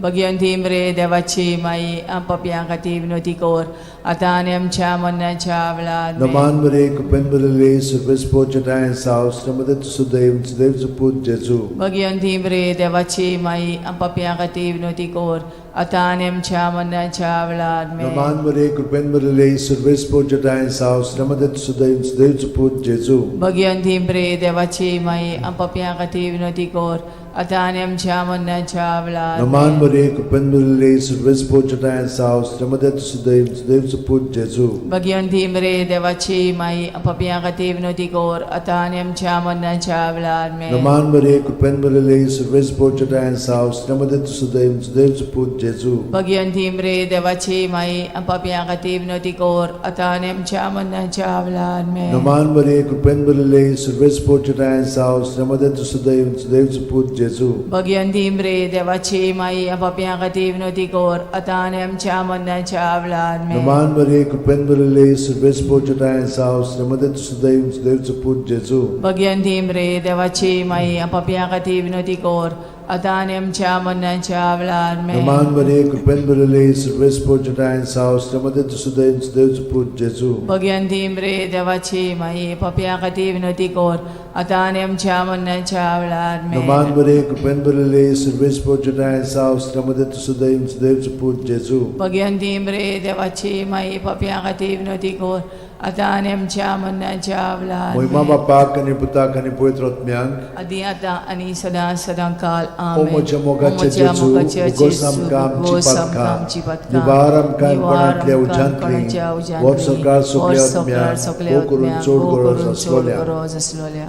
[SPEAKER 2] भगयंती मरे देवाची माई, पापयां खातीर विनवती कर, आतां आनी आमच्या मरणाच्या वेळार आमेन.
[SPEAKER 1] नमान मरिये, कृपेन भरिल्ले, सुरवेस पोजटायन सावसल्या मध्ये तूं सुदैव देवचो पूत जेजू.
[SPEAKER 2] भगयंती मरे देवाची माई, पापयां खातीर विनवती कर, आतां आनी आमच्या मरणाच्या वेळार आमेन.
[SPEAKER 1] नमान मरिये, कृपेन भरिल्ले, सुरवेस पोजटायन सावसल्या मध्ये तूं सुदैव देवचो पूत जेजू.
[SPEAKER 2] भगयंती मरे देवाची माई, पापयां खातीर विनवती कर, आतां आनी आमच्या मरणाच्या वेळार
[SPEAKER 1] नमान
[SPEAKER 2] आमेन.
[SPEAKER 1] मरिये, कृपेन भरिल्ले, सुरवेस पोजटायन सावसल्या मध्ये तूं सुदैव देवचो पूत जेजू.
[SPEAKER 2] भगयंती मरे देवाची माई, पापयां खातीर विनवती कर, आतां आनी आमच्या मरणाच्या वेळार आमेन.
[SPEAKER 1] नमान मरिये, कृपेन भरिल्ले, सुरवेस पोजटायन सावसल्या मध्ये तूं सुदैव देवचो पूत जेजू.
[SPEAKER 2] भगयंती मरे देवाची माई, पापयां खातीर विनवती कर, आतां आनी आमच्या मरणाच्या वेळार आमेन.
[SPEAKER 1] नमान मरिये, कृपेन भरिल्ले, सुरवेस पोजटायन सावसल्या मध्ये तूं सुदैव देवचो पूत जेजू.
[SPEAKER 2] भगयंती मरे देवाची माई, पापयां खातीर विनवती कर, आतां आनी आमच्या मरणाच्या वेळार आमेन.
[SPEAKER 1] नमान मरिये, कृपेन भरिल्ले, सुरवेस पोजटायन सावसल्या मध्ये तूं सुदैव देवचो पूत जेजू.
[SPEAKER 2] भगयंती मरे देवाची माई, पापयां खातीर विनवती कर, आतां आनी आमच्या मरणाच्या वेळार आमेन.
[SPEAKER 1] नमान मरिये, कृपेन भरिल्ले, सुरवेस पोजटायन सावसल्या मध्ये तूं सुदैव देवचो पूत जेजू.
[SPEAKER 2] भगयंती मरे देवाची माई, पापयां खातीर विनवती कर, आतां आनी आमच्या मरणाच्या वेळार आमेन.
[SPEAKER 1] नमान मरिये, कृपेन भरिल्ले, सुरवेस पोजटायन सावसल्या मध्ये तूं सुदैव देवचो पूत जेजू.
[SPEAKER 2] भगयंती मरे देवाची माई, पापयां खातीर विनवती कर, आतां आनी आमच्या मरणाच्या वेळार
[SPEAKER 1] मोहिमा
[SPEAKER 2] आमेन.
[SPEAKER 1] बापाक आनी पुताक आनी पवित्र आत्म्याक,
[SPEAKER 2] आदी आतां आनी सदां सदां काल
[SPEAKER 1] ओ
[SPEAKER 2] आमेन.
[SPEAKER 1] म्हज्या मोगाचे
[SPEAKER 2] ओ म्हज्या
[SPEAKER 1] जेजू,
[SPEAKER 2] मोगाचे
[SPEAKER 1] भोगोस
[SPEAKER 2] जेजू,
[SPEAKER 1] आमकां आमची
[SPEAKER 2] भोगोस आमकां
[SPEAKER 1] पातकां,
[SPEAKER 2] आमची पातकां,
[SPEAKER 1] निवार आमकां
[SPEAKER 2] निवार
[SPEAKER 1] कोणांतल्या
[SPEAKER 2] आमकां
[SPEAKER 1] उज्यांतली,
[SPEAKER 2] कोणाच्या उज्यांतली,
[SPEAKER 1] वर सरकार सगल्या
[SPEAKER 2] वर सरकार
[SPEAKER 1] आत्म्याक,
[SPEAKER 2] सगल्या
[SPEAKER 1] भोव करून
[SPEAKER 2] आत्म्याक,
[SPEAKER 1] चड
[SPEAKER 2] भोव
[SPEAKER 1] गरज
[SPEAKER 2] करून चड
[SPEAKER 1] आसलोल्या.
[SPEAKER 2] गरज आसलोल्या.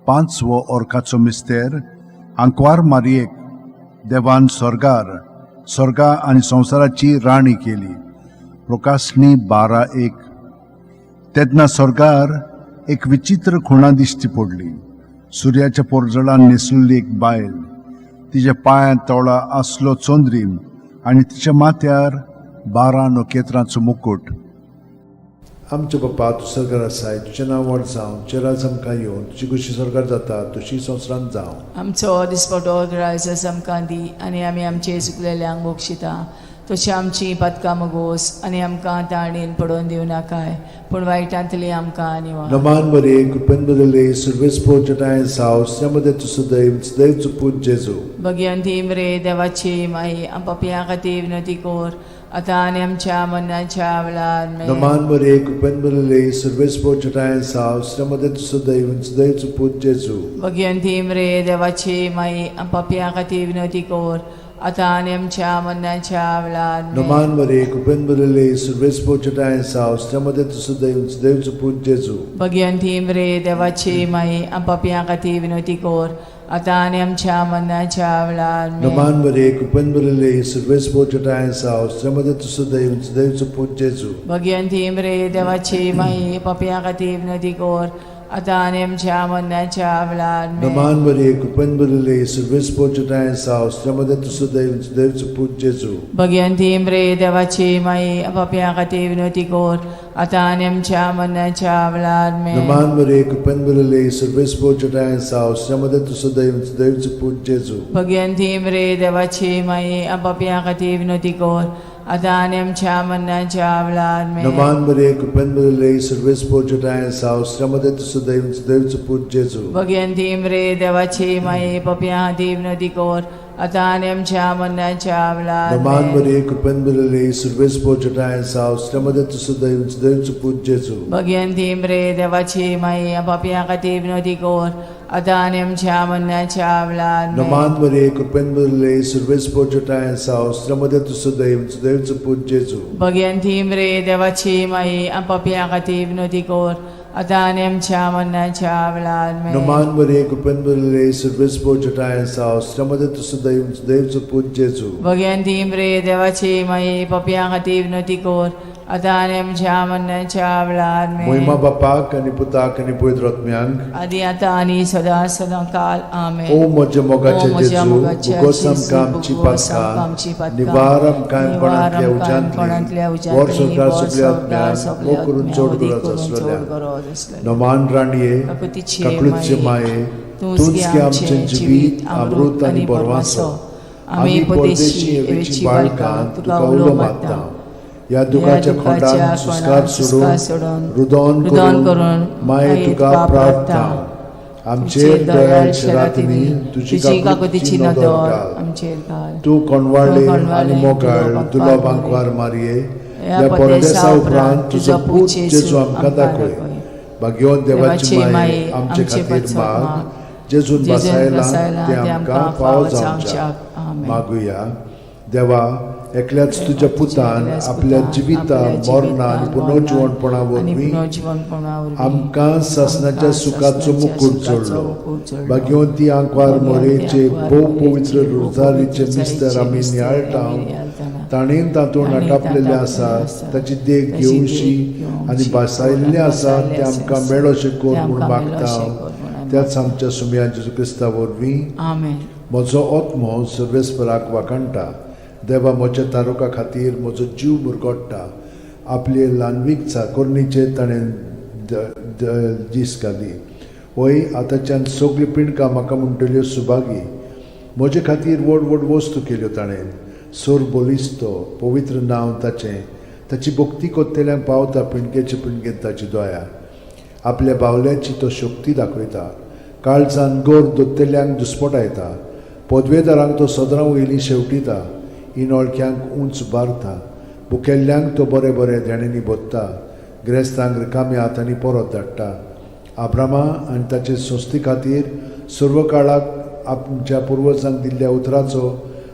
[SPEAKER 3] पांचवो अर्काचो मिस्तेर. आंकवार मारियेक देवान स्वर्गार स्वर्गा आनी संवसाराची राणी केली. प्रकाशणी 12:1. तेन्ना स्वर्गार एक विचित्र खुणा दिश्टी पडली. सुर्याच्या पोरजळान न्हेसलेली एक बायल, तिच्या पांयांत तोळा आसलो चंद्रीम आनी तिच्या माथ्यार 12 नखेत्रांचो मुकूट.
[SPEAKER 1] आमच्या बापा, तूं सरकार आसाय, तुजें नांव व्हड जावं, तुजें राज आमकां येवं, तुजी खुशी सरकार जाता तशी संवसारांत जावं.
[SPEAKER 2] आमचो दिसपटो ग्रायस आमकां दी, आनी आमी आमचे चुकलेल्यांक बक्षिता, तशी आमची पातकां मुगोस, आनी आमकां ताणेन पडोवन दिवनाकाय, पूण वायटांतली आमकां निवार.
[SPEAKER 1] नमान मरिये, कृपेन भरिल्ले, सुरवेस पोजटायन सावसल्या मध्ये तूं सुदैव देवचो पूत जेजू.
[SPEAKER 2] भगयंती मरे देवाची माई, पापयां खातीर विनवती कर, आतां आनी आमच्या मरणाच्या वेळार आमेन.
[SPEAKER 1] नमान मरिये, कृपेन भरिल्ले, सुरवेस पोजटायन सावसल्या मध्ये तूं सुदैव देवचो पूत जेजू.
[SPEAKER 2] भगयंती मरे देवाची माई, पापयां खातीर विनवती कर, आतां आनी आमच्या मरणाच्या वेळार आमेन.
[SPEAKER 1] नमान मरिये, कृपेन भरिल्ले, सुरवेस पोजटायन सावसल्या मध्ये तूं सुदैव देवचो पूत जेजू.
[SPEAKER 2] भगयंती मरे देवाची माई, पापयां खातीर विनवती कर, आतां आनी आमच्या मरणाच्या वेळार आमेन.
[SPEAKER 1] नमान मरिये, कृपेन भरिल्ले, सुरवेस पोजटायन सावसल्या मध्ये तूं सुदैव देवचो पूत जेजू.
[SPEAKER 2] भगयंती मरे देवाची माई, पापयां खातीर विनवती कर, आतां आनी आमच्या मरणाच्या वेळार आमेन.
[SPEAKER 1] नमान मरिये, कृपेन भरिल्ले, सर्वेस्पर तुजोठांय आसा, स्त्रियां मदें तूं सुदैव, सुदैवचो पूत जेजू.
[SPEAKER 2] भगवंती मरे देवाची माई, पापयां खातीर विनवती कर, आतां आनी आमच्या मरणाच्या वेळार आमेन.
[SPEAKER 1] नमान मरिये, कृपेन भरिल्ले, सर्वेस्पर तुजोठांय आसा, स्त्रियां मदें तूं सुदैव, सुदैवचो पूत जेजू.
[SPEAKER 2] भगवंती मरे देवाची माई, पापयां खातीर विनवती कर, आतां आनी आमच्या मरणाच्या वेळार आमेन.
[SPEAKER 1] नमान मरिये, कृपेन भरिल्ले, सर्वेस्पर तुजोठांय आसा, स्त्रियां मदें तूं सुदैव, सुदैवचो पूत जेजू.
[SPEAKER 2] भगवंती मरे देवाची माई, पापयां खातीर विनवती कर, आतां आनी आमच्या मरणाच्या वेळार
[SPEAKER 1] नमान
[SPEAKER 2] आमेन.
[SPEAKER 1] मरिये, कृपेन भरिल्ले, सर्वेस्पर तुजोठांय आसा, स्त्रियां मदें तूं सुदैव, सुदैवचो पूत जेजू.
[SPEAKER 2] भगवंती मरे देवाची माई, पापयां खातीर विनवती कर, आतां आनी आमच्या मरणाच्या वेळार आमेन.
[SPEAKER 1] नमान मरिये, कृपेन भरिल्ले, सर्वेस्पर तुजोठांय आसा, स्त्रियां मदें तूं सुदैव, सुदैवचो पूत जेजू.
[SPEAKER 2] भगवंती मरे देवाची माई, पापयां खातीर विनवती कर, आतां आनी आमच्या मरणाच्या वेळार आमेन.
[SPEAKER 1] नमान मरिये, कृपेन भरिल्ले, सर्वेस्पर तुजोठांय आसा, स्त्रियां मदें तूं सुदैव, सुदैवचो पूत जेजू.
[SPEAKER 2] भगवंती मरे देवाची माई, पापयां खातीर विनवती कर, आतां आनी आमच्या मरणाच्या वेळार आमेन.
[SPEAKER 1] मोहिमा बापाक आनी पुताक आनी पवित्र आत्म्यांक,
[SPEAKER 2] आदी आतां आनी सदां सदां काल आमेन.
[SPEAKER 1] ओ म्हज्या मोगाचे
[SPEAKER 2] ओ म्हज्या
[SPEAKER 1] जेजू,
[SPEAKER 2] मोगाच्या
[SPEAKER 1] भुगोस
[SPEAKER 2] जेजू,
[SPEAKER 1] आमकां आमची
[SPEAKER 2] भुगोस आमकां आमची
[SPEAKER 1] पातकां,
[SPEAKER 2] पातकां,
[SPEAKER 1] निवार आमकां
[SPEAKER 2] निवार
[SPEAKER 1] कोणांतल्या
[SPEAKER 2] आमकां कोणांतल्या
[SPEAKER 1] उज्यांतली, वर
[SPEAKER 2] उज्यांतली,
[SPEAKER 1] संवसार
[SPEAKER 2] वर
[SPEAKER 1] सगल्या
[SPEAKER 2] संवसार
[SPEAKER 1] आत्म्यांक,
[SPEAKER 2] सगल्या
[SPEAKER 1] मोग करून
[SPEAKER 2] आत्म्यांक,
[SPEAKER 1] चड
[SPEAKER 2] मोग
[SPEAKER 1] गरज
[SPEAKER 2] करून चड
[SPEAKER 1] आसलेल्या.
[SPEAKER 2] गरज आसलेल्या.
[SPEAKER 1] नमान राणये,
[SPEAKER 2] काकुतीचे
[SPEAKER 1] काकळूतचे माये, तूंच गे आमचें जिवीत, अमृत आनी बरवासो. आमी परदेशी एवेची बाळकां तुका उलो मारता. ह्या दुखाच्या खोंडान सुस्कार सोडून, रुदोन करून माये तुका प्रार्थना. आमचेर दयाळ शरातिनी तुजी काकुतीची नदर घाल.
[SPEAKER 2] आमचेर घाल.
[SPEAKER 1] तूं कोणवाळे आनी मोगाळ दुर्लभांकवार मारये, ह्या परदेसा उपरांत तुजो पूत जेजू आमकां दाखय. भाग्यवंत देवाची माये, आमचे खातीर माग, जेजून बसायला ते आमकां फावो जावच्याक. मागुया. देवा, एकल्याच तुज्या पुतान आपल्या जिविता, मरणा आनी पुनर्जिवणपणा वरवीं आमकां सासणाच्या सुखाचो मुकूट जोडलो. भाग्यवंती आंकवार मोरेचे भोव पवित्र रोजारीचे मिस्तर आमी नियाळटा, ताणेन तातूंत आटापलेलें आसा ताची देख घेवशी आनी भासायल्लें आसा तें आमकां मेळोशें कर म्हूण मागता, त्याच आमच्या सुमया जेजू क्रिस्ता वरवीं.
[SPEAKER 2] आमेन.
[SPEAKER 1] म्हजो आत्मो सर्वेस्पराक वाखाणटा, देवा म्हज्या तारुका खातीर म्हजो जीव मुरगोट्टा. आपले ल्हानवीक चाकोरणीचेर ताणें दीस घाली. वय, आतांच्यान सगळीं पिंडकां म्हाका म्हणटल्यो सुभागी. म्हजे खातीर व्हड व्हड वस्तू केल्यो ताणें. सोर बलिस्तो पवित्र नांव ताचें. ताची भक्ती कोत्तेल्यांक पावता पिंडकेचे पिंडकेन ताची दया. आपल्या बावल्याची तो शक्ती दाखयता, काळजान गोर दोत्तेल्यांक दुस्पटायता. पदवेदारांक तो सदरां वयली शेवटिता, इनोळख्यांक उंच बारता. भुकेल्ल्यांक तो बरें बरें देण्यांनी भोत्ता, ग्रेस्तांक रिकाम्या हातांनी परत धाडटा. आब्रामा आनी ताचे संस्थे खातीर सर्व काळाक आमच्या पुर्वजांक दिल्ल्या उतराचो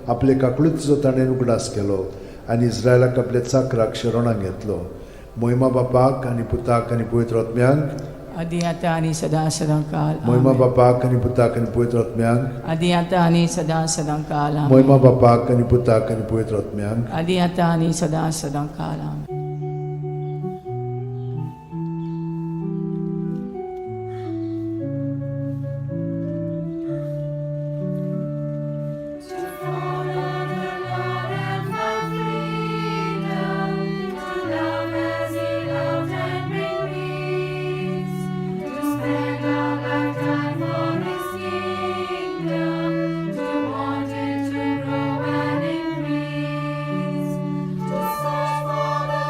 [SPEAKER 1] आपले काकळुतीचो ताणें उगडास केलो आनी इस्रायलाक आपल्या चाकराक शरणाक घेतलो. मोहिमा बापाक आनी पुताक आनी पवित्र आत्म्यांक,
[SPEAKER 2] आदी आतां आनी सदां सदां काल.
[SPEAKER 1] मोहिमा
[SPEAKER 2] आमेन.
[SPEAKER 1] बापाक आनी पुताक आनी पवित्र आत्म्यांक,
[SPEAKER 2] आदी आतां आनी सदां सदां काल. आमेन.
[SPEAKER 1] मोहिमा बापाक आनी पुताक आनी पवित्र आत्म्यांक,
[SPEAKER 2] आदी आतां आनी सदां सदां काल. आमेन.
[SPEAKER 4] To follow the Lord and find freedom, to love as He loved and bring peace, to spend our lifetime for His kingdom, to want it to grow and increase, to search for the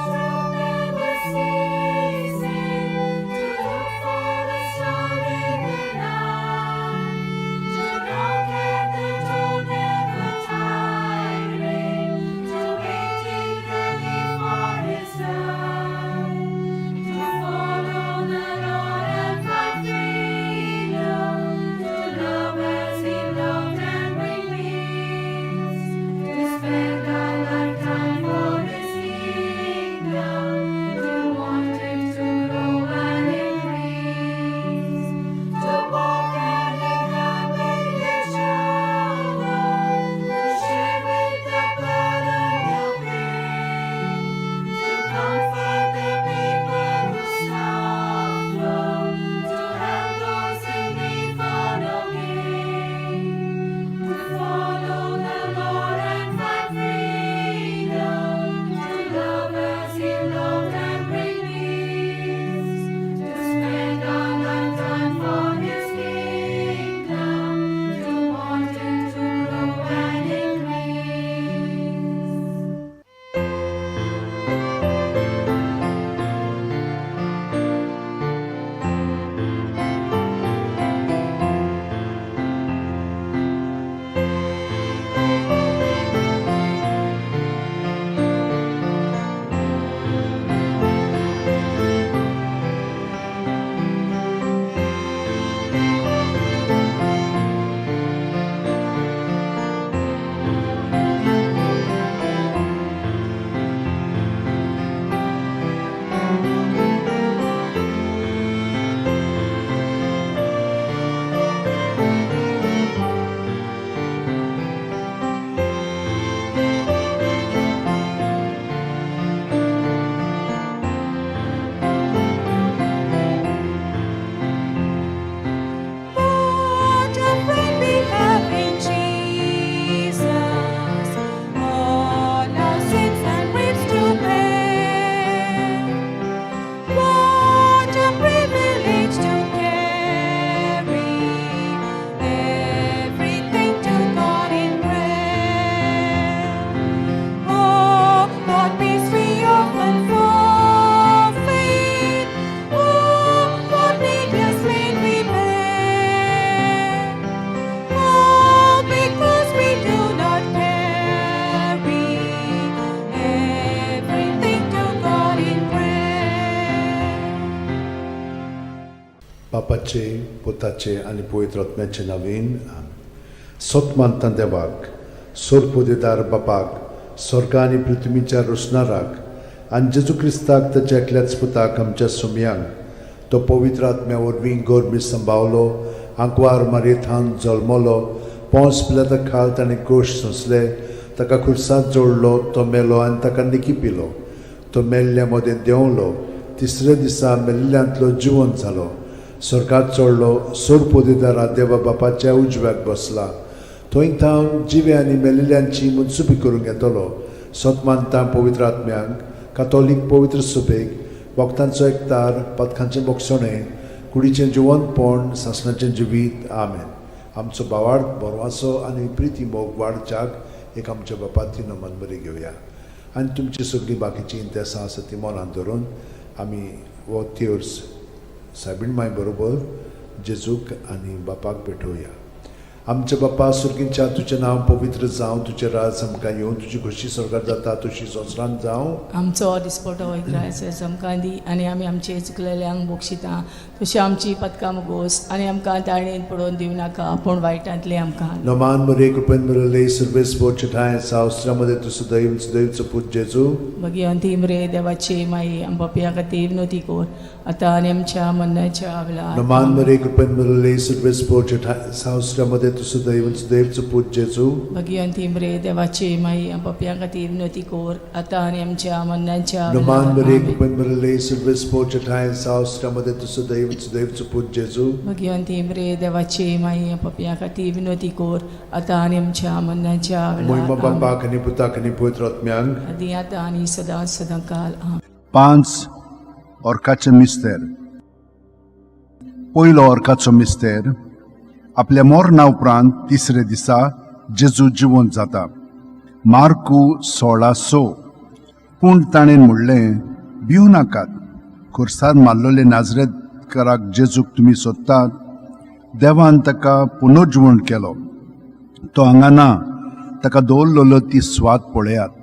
[SPEAKER 1] बापाचे, पुताचे आनी पवित्र आत्म्याचे नवीन. सत मानता देवाक, सोरपोदेदार बापाक, स्वर्गा आनी पृथ्वीच्या रोसणाराक, आनी जेजू क्रिस्ताक, ताच्या एकल्याच पुताक, आमच्या सुमयांक, तो पवित्र आत्म्या वरवीं गोरमी संभावलो, आंकवार मारयेथान जल्मलो, पोंस पिलाता खाल ताणें गोश सोंसले, ताका खुर्सात जोडलो, तो मेलो आनी ताका निकी पिलो, तो मेल्ल्या मदें देंवलो, तिसऱ्या दिसा मेल्ल्यांतलो जिवंत जालो, स्वर्गात चडलो, सोरपोदेदारा देवा बापाच्या उजव्याक बसला, थंय थावन जिवे आनी मेलिल्ल्यांची मनसुबी करूंक येतलो. सत मानता पवित्र आत्म्यांक, कातोलीक पवित्र सुबेक, वखदांचो एकतार, पथकांचें बोगसणें, कुडीचें जिवंतपण, सासणाचें जिवीत. आमेन. आमचो बावाड बरवासो आनी प्रिती मोग वाडच्याक एक आमच्या बापाती नमन बरी घेवया आनी तुमची सगळीं बाकीचीं इंतेसां आसा ती मनान धरून आमी हो तेर्स सायबीण माय बरोबर जेजूक आनी बापाक भेटोवया. आमच्या बापा सुर्गींच्या, तुजें नांव पवित्र जावं, तुजें राज आमकां येवं, तुजी खोशी स्वर्गार जाता तशी संवसारांत जावं.
[SPEAKER 2] आमचो दिसपटो इग्रायस आमकां दी आनी आमी आमचे चुकलेल्यांक बक्षिता तशी आमची पदकां मुगोस आनी आमकां ताळणेन पडोवन दिवं नाका, पूण वायटांतले आमकां.
[SPEAKER 1] नमान मरे, कृपेन बरले सर्वेस बोचठाय सावस्त्रामध्ये तूं सदैव सदैवचो पूत जेजू.
[SPEAKER 2] भगिवंती मरे देवाची माई, आम पापया खातीर विनवती कर, आतां आनी आमच्या मरणाच्या वेळार.
[SPEAKER 1] नमान मरे, कृपेन बरले सर्वेस बोचठाय सावस्त्रामध्ये तूं सदैव सदैवचो पूत जेजू.
[SPEAKER 2] भगिवंती मरे देवाची माई, आम पापया खातीर विनवती कर, आतां आनी आमच्या मरणाच्या
[SPEAKER 1] नमान
[SPEAKER 2] वेळार.
[SPEAKER 1] मरे,
[SPEAKER 2] आमेन.
[SPEAKER 1] कृपेन बरले सर्वेस बोचठाय सावस्त्रामध्ये तूं सदैव सदैवचो पूत जेजू.
[SPEAKER 2] भगिवंती मरे देवाची माई, आम पापया खातीर विनवती कर, आतां आनी आमच्या मरणाच्या
[SPEAKER 1] मोहिमा
[SPEAKER 2] वेळार. आमेन.
[SPEAKER 1] बापाक आनी पुताक आनी पवित्र आत्म्यांक.
[SPEAKER 2] आदी आतां आनी सदां सदां काल. आमेन.
[SPEAKER 3] 5 ऑर्काचे मिस्तेर. पयलो ऑर्काचो मिस्तेर, आपल्या मरणा उपरांत तिसरे दिसा जेजू जिवंत जाता. मार्कू 16:6. पूण ताणें म्हणलें, भिवू नाकात, खुर्सार मारलेले नाजरेतकाराक जेजूक तुमी सोदतात. देवान ताका पुनर्जिवण केलो. तो हांगा ना. ताका दवरलेलो ती स्वाद पळयात.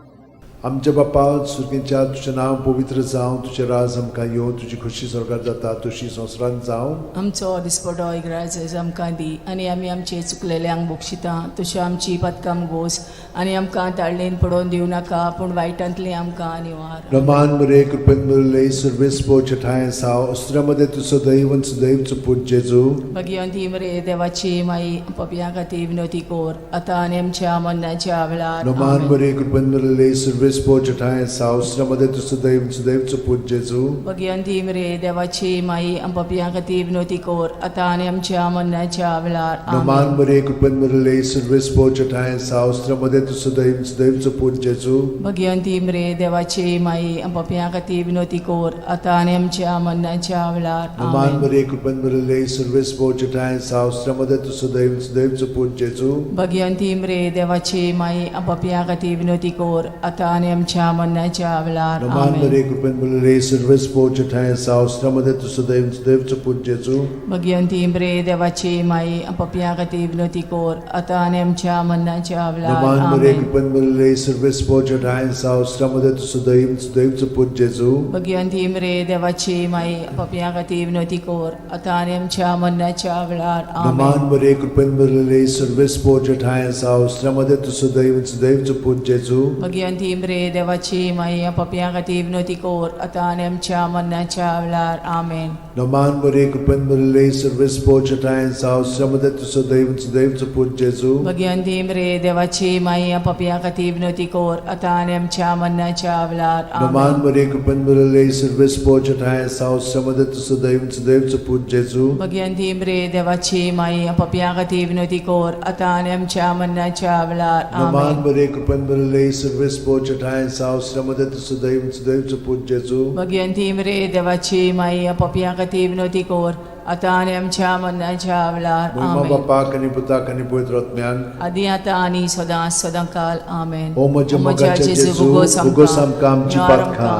[SPEAKER 1] आमच्या बापा सुर्गींच्या, तुजें नांव पवित्र जावं, तुजें राज आमकां येवं, तुजी खोशी स्वर्गार जाता तशी संवसारांत जावं.
[SPEAKER 2] आमचो दिसपटो इग्राज आमकां दी आनी आमी आमचे चुकलेल्यांक बक्षिता तश्यो आमची पदकां गोस आनी आमकां ताळणेन पडोवन दिवं नाका, पूण वायटांतली आमकां निवार.
[SPEAKER 1] रमान मरे, कृपेन मरले सर्वेस पोचठाय साव अस्त्रामध्ये तूं सदैव सदैवचो पूत जेजू.
[SPEAKER 2] भगिवंती मरे देवाची माई, पपया खातीर विनवती कर, आतां आनी आमच्या मरणाच्या वेळार.
[SPEAKER 1] रमान
[SPEAKER 2] आमेन.
[SPEAKER 1] मरे, कृपेन मरले सर्वेस पोचठाय साव अस्त्रामध्ये तूं सदैव सदैवचो पूत जेजू.
[SPEAKER 2] भगिवंती मरे देवाची माई, पपया खातीर विनवती कर, आतां आनी आमच्या मरणाच्या वेळार.
[SPEAKER 1] रमान
[SPEAKER 2] आमेन.
[SPEAKER 1] मरे, कृपेन मरले सर्वेस पोचठाय साव अस्त्रामध्ये तूं सदैव सदैवचो पूत जेजू.
[SPEAKER 2] भगिवंती मरे देवाची माई, पपया खातीर विनवती कर, आतां आनी आमच्या मरणाच्या वेळार.
[SPEAKER 1] रमान
[SPEAKER 2] आमेन.
[SPEAKER 1] मरे, कृपेन मरले सर्वेस पोचठाय साव अस्त्रामध्ये तूं सदैव सदैवचो पूत जेजू.
[SPEAKER 2] भगिवंती मरे देवाची माई, पपया खातीर विनवती कर, आतां आनी आमच्या मरणाच्या वेळार.
[SPEAKER 1] रमान
[SPEAKER 2] आमेन.
[SPEAKER 1] मरे, कृपेन मरले सर्वेस पोचठाय साव अस्त्रामध्ये तूं सदैव सदैवचो पूत जेजू.
[SPEAKER 2] भगिवंती मरे देवाची माई, पपया खातीर विनवती कर, आतां आनी आमच्या मरणाच्या वेळार.
[SPEAKER 1] रमान मरे,
[SPEAKER 2] आमेन.
[SPEAKER 1] कृपेन मरले सर्वेस पोचठाय साव अस्त्रामध्ये तूं सदैव सदैवचो पूत जेजू.
[SPEAKER 2] भगिवंती मरे देवाची माई, पपया खातीर विनवती कर, आतां आनी आमच्या मरणाच्या वेळार.
[SPEAKER 1] रमान
[SPEAKER 2] आमेन.
[SPEAKER 1] मरे, कृपेन मरले सर्वेस पोचठाय साव अस्त्रामध्ये तूं सदैव सदैवचो पूत जेजू.
[SPEAKER 2] भगिवंती मरे देवाची माई, पपया खातीर विनवती कर, आतां आनी आमच्या मरणाच्या वेळार. आमेन.
[SPEAKER 1] रमान मरे, कृपेन मरले सर्वेस पोचठाय साव अस्त्रामध्ये तूं सदैव सदैवचो पूत जेजू.
[SPEAKER 2] भगिवंती मरे देवाची माई, पपया खातीर विनवती कर, आतां आनी आमच्या मरणाच्या वेळार.
[SPEAKER 1] रमान
[SPEAKER 2] आमेन.
[SPEAKER 1] मरे, कृपेन मरले सर्वेस पोचठाय साव अस्त्रामध्ये तूं सदैव सदैवचो पूत जेजू.
[SPEAKER 2] भगिवंती मरे देवाची माई, पपया खातीर विनवती कर, आतां आनी आमच्या मरणाच्या वेळार.
[SPEAKER 1] रमान
[SPEAKER 2] आमेन.
[SPEAKER 1] मरे, कृपेन मरले सर्वेस पोचठाय साव अस्त्रामध्ये तूं सदैव सदैवचो पूत जेजू.
[SPEAKER 2] भगिवंती मरे देवाची माई, पपया खातीर विनवती कर, आतां आनी आमच्या मरणाच्या वेळार.
[SPEAKER 1] मोहिमा
[SPEAKER 2] आमेन.
[SPEAKER 1] बापाक आनी पुताक आनी पवित्र आत्म्याक.
[SPEAKER 2] आदी आतां आनी सदां सदां काल. आमेन.
[SPEAKER 1] ओ म्हज्या मोगाच्या जेजू, उगोस आमकां आमची पातकां,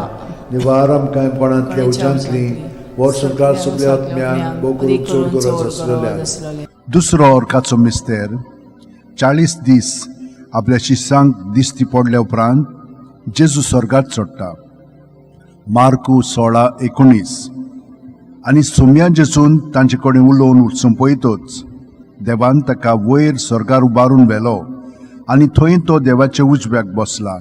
[SPEAKER 1] निवार आमकां कोणांतल्या उज्यांतली, वर्सभर सगळ्या आत्म्यांक, भोव करून चड गरज आसलेल्या.
[SPEAKER 3] दुसरो ऑर्काचो मिस्तेर, 40 दीस आपल्या शिसांक दिश्टी पडल्या उपरांत जेजू स्वर्गात चडटा. मार्कू 16:19. आनी सुम्या जेजून तांचे कडेन उलोवन सोंपयतच देवान ताका वयर स्वर्गार उबारून व्हेलो आनी थंय तो देवाच्या उजव्याक बसला.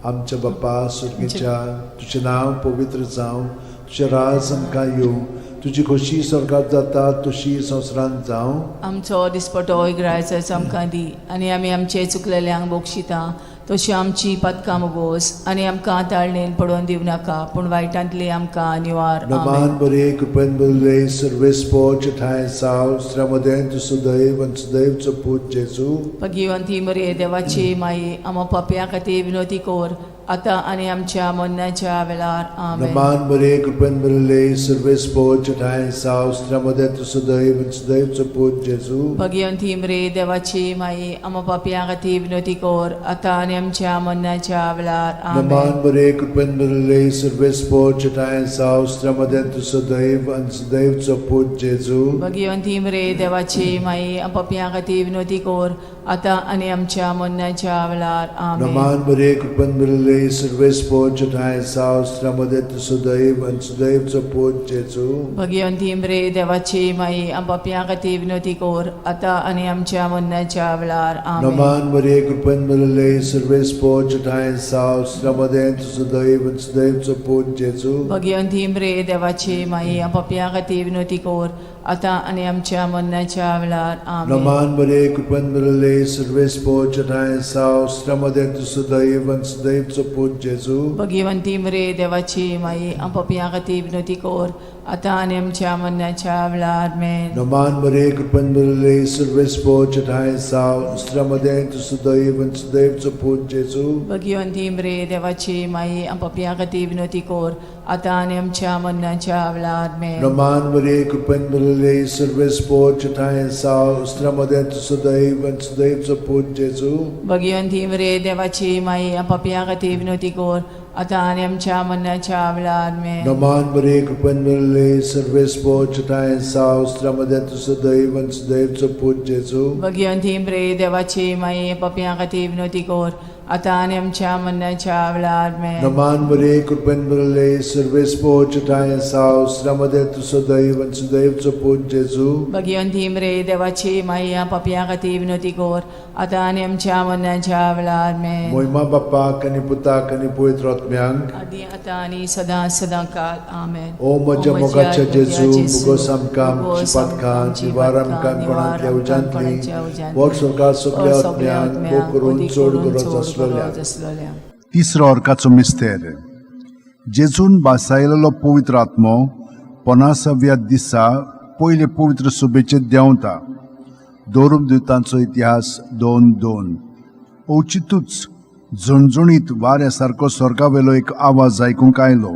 [SPEAKER 1] आमच्या बाप्पा सुर्गीच्या, तुजें नांव पवित्र जावं, तुजें राज आमकां येवं, तुजी खोशी स्वर्गात जाता तशी संवसारांत जावं.
[SPEAKER 2] आमचो दिसपटो इग्रायचो आमकां दी आनी आमी आमचे चुकलेल्यांक बक्षिता तशी आमची पदकां मुगोस आनी आमकां ताळणेन पडोवन दिवं नाका पूण वायटांतली आमकां निवार.
[SPEAKER 1] नमान
[SPEAKER 2] आमेन.
[SPEAKER 1] बरे, कृपेन भरिल्ले, सर्वेस्पोच ठांय साव, स्त्र्यामदें तूं सुदैव आनी सुदैवचो पूत जेजू.
[SPEAKER 2] भगिवंती मरे देवाची माई, आमा पापया खातीर विनोती कोर आतां आनी आमच्या मरणाच्या वेळार. आमेन.
[SPEAKER 1] नमान बरे, कृपेन भरिल्ले, सर्वेस्पोच ठांय साव, स्त्र्यामदें तूं सुदैव आनी सुदैवचो पूत जेजू.
[SPEAKER 2] भगिवंती मरे देवाची माई, आमा पापया खातीर विनोती कोर आतां आनी आमच्या मरणाच्या वेळार.
[SPEAKER 1] नमान
[SPEAKER 2] आमेन.
[SPEAKER 1] बरे, कृपेन भरिल्ले, सर्वेस्पोच ठांय साव, स्त्र्यामदें तूं सुदैव आनी सुदैवचो पूत जेजू.
[SPEAKER 2] भगिवंती मरे देवाची माई, पापया खातीर विनोती कोर आतां आनी आमच्या मरणाच्या वेळार. आमेन.
[SPEAKER 1] नमान बरे, कृपेन भरिल्ले, सर्वेस्पोच ठांय साव, स्त्र्यामदें तूं सुदैव आनी सुदैवचो पूत जेजू.
[SPEAKER 2] भगिवंती मरे देवाची माई, पापया खातीर विनोती कोर आतां आनी आमच्या मरणाच्या वेळार. आमेन.
[SPEAKER 1] नमान मरिये, कृपेन भरिल्ले, सर्वेस्पोच ठांय साव, स्त्र्यामदें तूं सुदैव आनी सुदैवचो पूत जेजू.
[SPEAKER 2] भगिवंती मरे देवाची माई, पापया खातीर विनोती कोर आतां आनी आमच्या मरणाच्या वेळार. आमेन.
[SPEAKER 1] नमान मरिये, कृपेन भरिल्ले, सर्वेस्पोच ठांय साव, स्त्र्यामदें तूं सुदैव आनी सुदैवचो पूत जेजू.
[SPEAKER 2] भगिवंती मरे देवाची माई, पापया खातीर विनोती कोर आतां आनी आमच्या मरणाच्या वेळार. आमेन.
[SPEAKER 1] नमान मरिये, कृपेन भरिल्ले, सर्वेस्पोच ठांय साव, स्त्र्यामदें तूं सुदैव आनी सुदैवचो पूत जेजू.
[SPEAKER 2] भगिवंती मरे देवाची माई, पापया खातीर विनोती कोर आतां आनी आमच्या मरणाच्या वेळार. आमेन.
[SPEAKER 1] नमान मरिये, कृपेन भरिल्ले, सर्वेस्पोच ठांय साव, स्त्र्यामदें तूं सुदैव आनी सुदैवचो पूत जेजू.
[SPEAKER 2] भगिवंती मरे देवाची माई, पापया खातीर विनोती कोर आतां आनी आमच्या मरणाच्या वेळार. आमेन.
[SPEAKER 1] नमान मरिये, कृपेन भरिल्ले, सर्वेस्पोच ठांय साव, स्त्र्यामदें तूं सुदैव आनी सुदैवचो पूत जेजू.
[SPEAKER 2] भगिवंती मरे देवाची माई, पापया खातीर विनोती कोर आतां आनी आमच्या मरणाच्या वेळार. आमेन.
[SPEAKER 1] नमान मरिये, कृपेन भरिल्ले, सर्वेस्पोच ठांय साव, स्त्र्यामदें तूं सुदैव आनी सुदैवचो पूत जेजू.
[SPEAKER 2] भगिवंती मरे देवाची माई, पापया खातीर विनोती कोर आतां आनी आमच्या मरणाच्या वेळार. आमेन.
[SPEAKER 1] मोहिमा बाप्पाक आनी पुताक आनी पवित्र आत्म्यांक,
[SPEAKER 2] आदी आतां आनी सदां सदां काल. आमेन.
[SPEAKER 1] ओ म्हज्या मोगाच्या जेजू, मुगोस आमकां आमची पातकां निवार आमकां कोणांतल्या उज्यांतली, वर स्वर्गात सगल्या आत्म्यांक भोग करून चड गरज आसलेल्या.
[SPEAKER 2] आसलोल्या.
[SPEAKER 3] तिसरो अर्काचो मिस्तेर. जेजून बासायलेलो पवित्र आत्मो पन्नासाव्या दिसा पयले पवित्र सभेचेर देंवता. दवरून इतिहास 2:2. अवचितूच झणझणीत वाऱ्या सारको स्वर्गावेलो एक आवाज आयकूंक आयलो.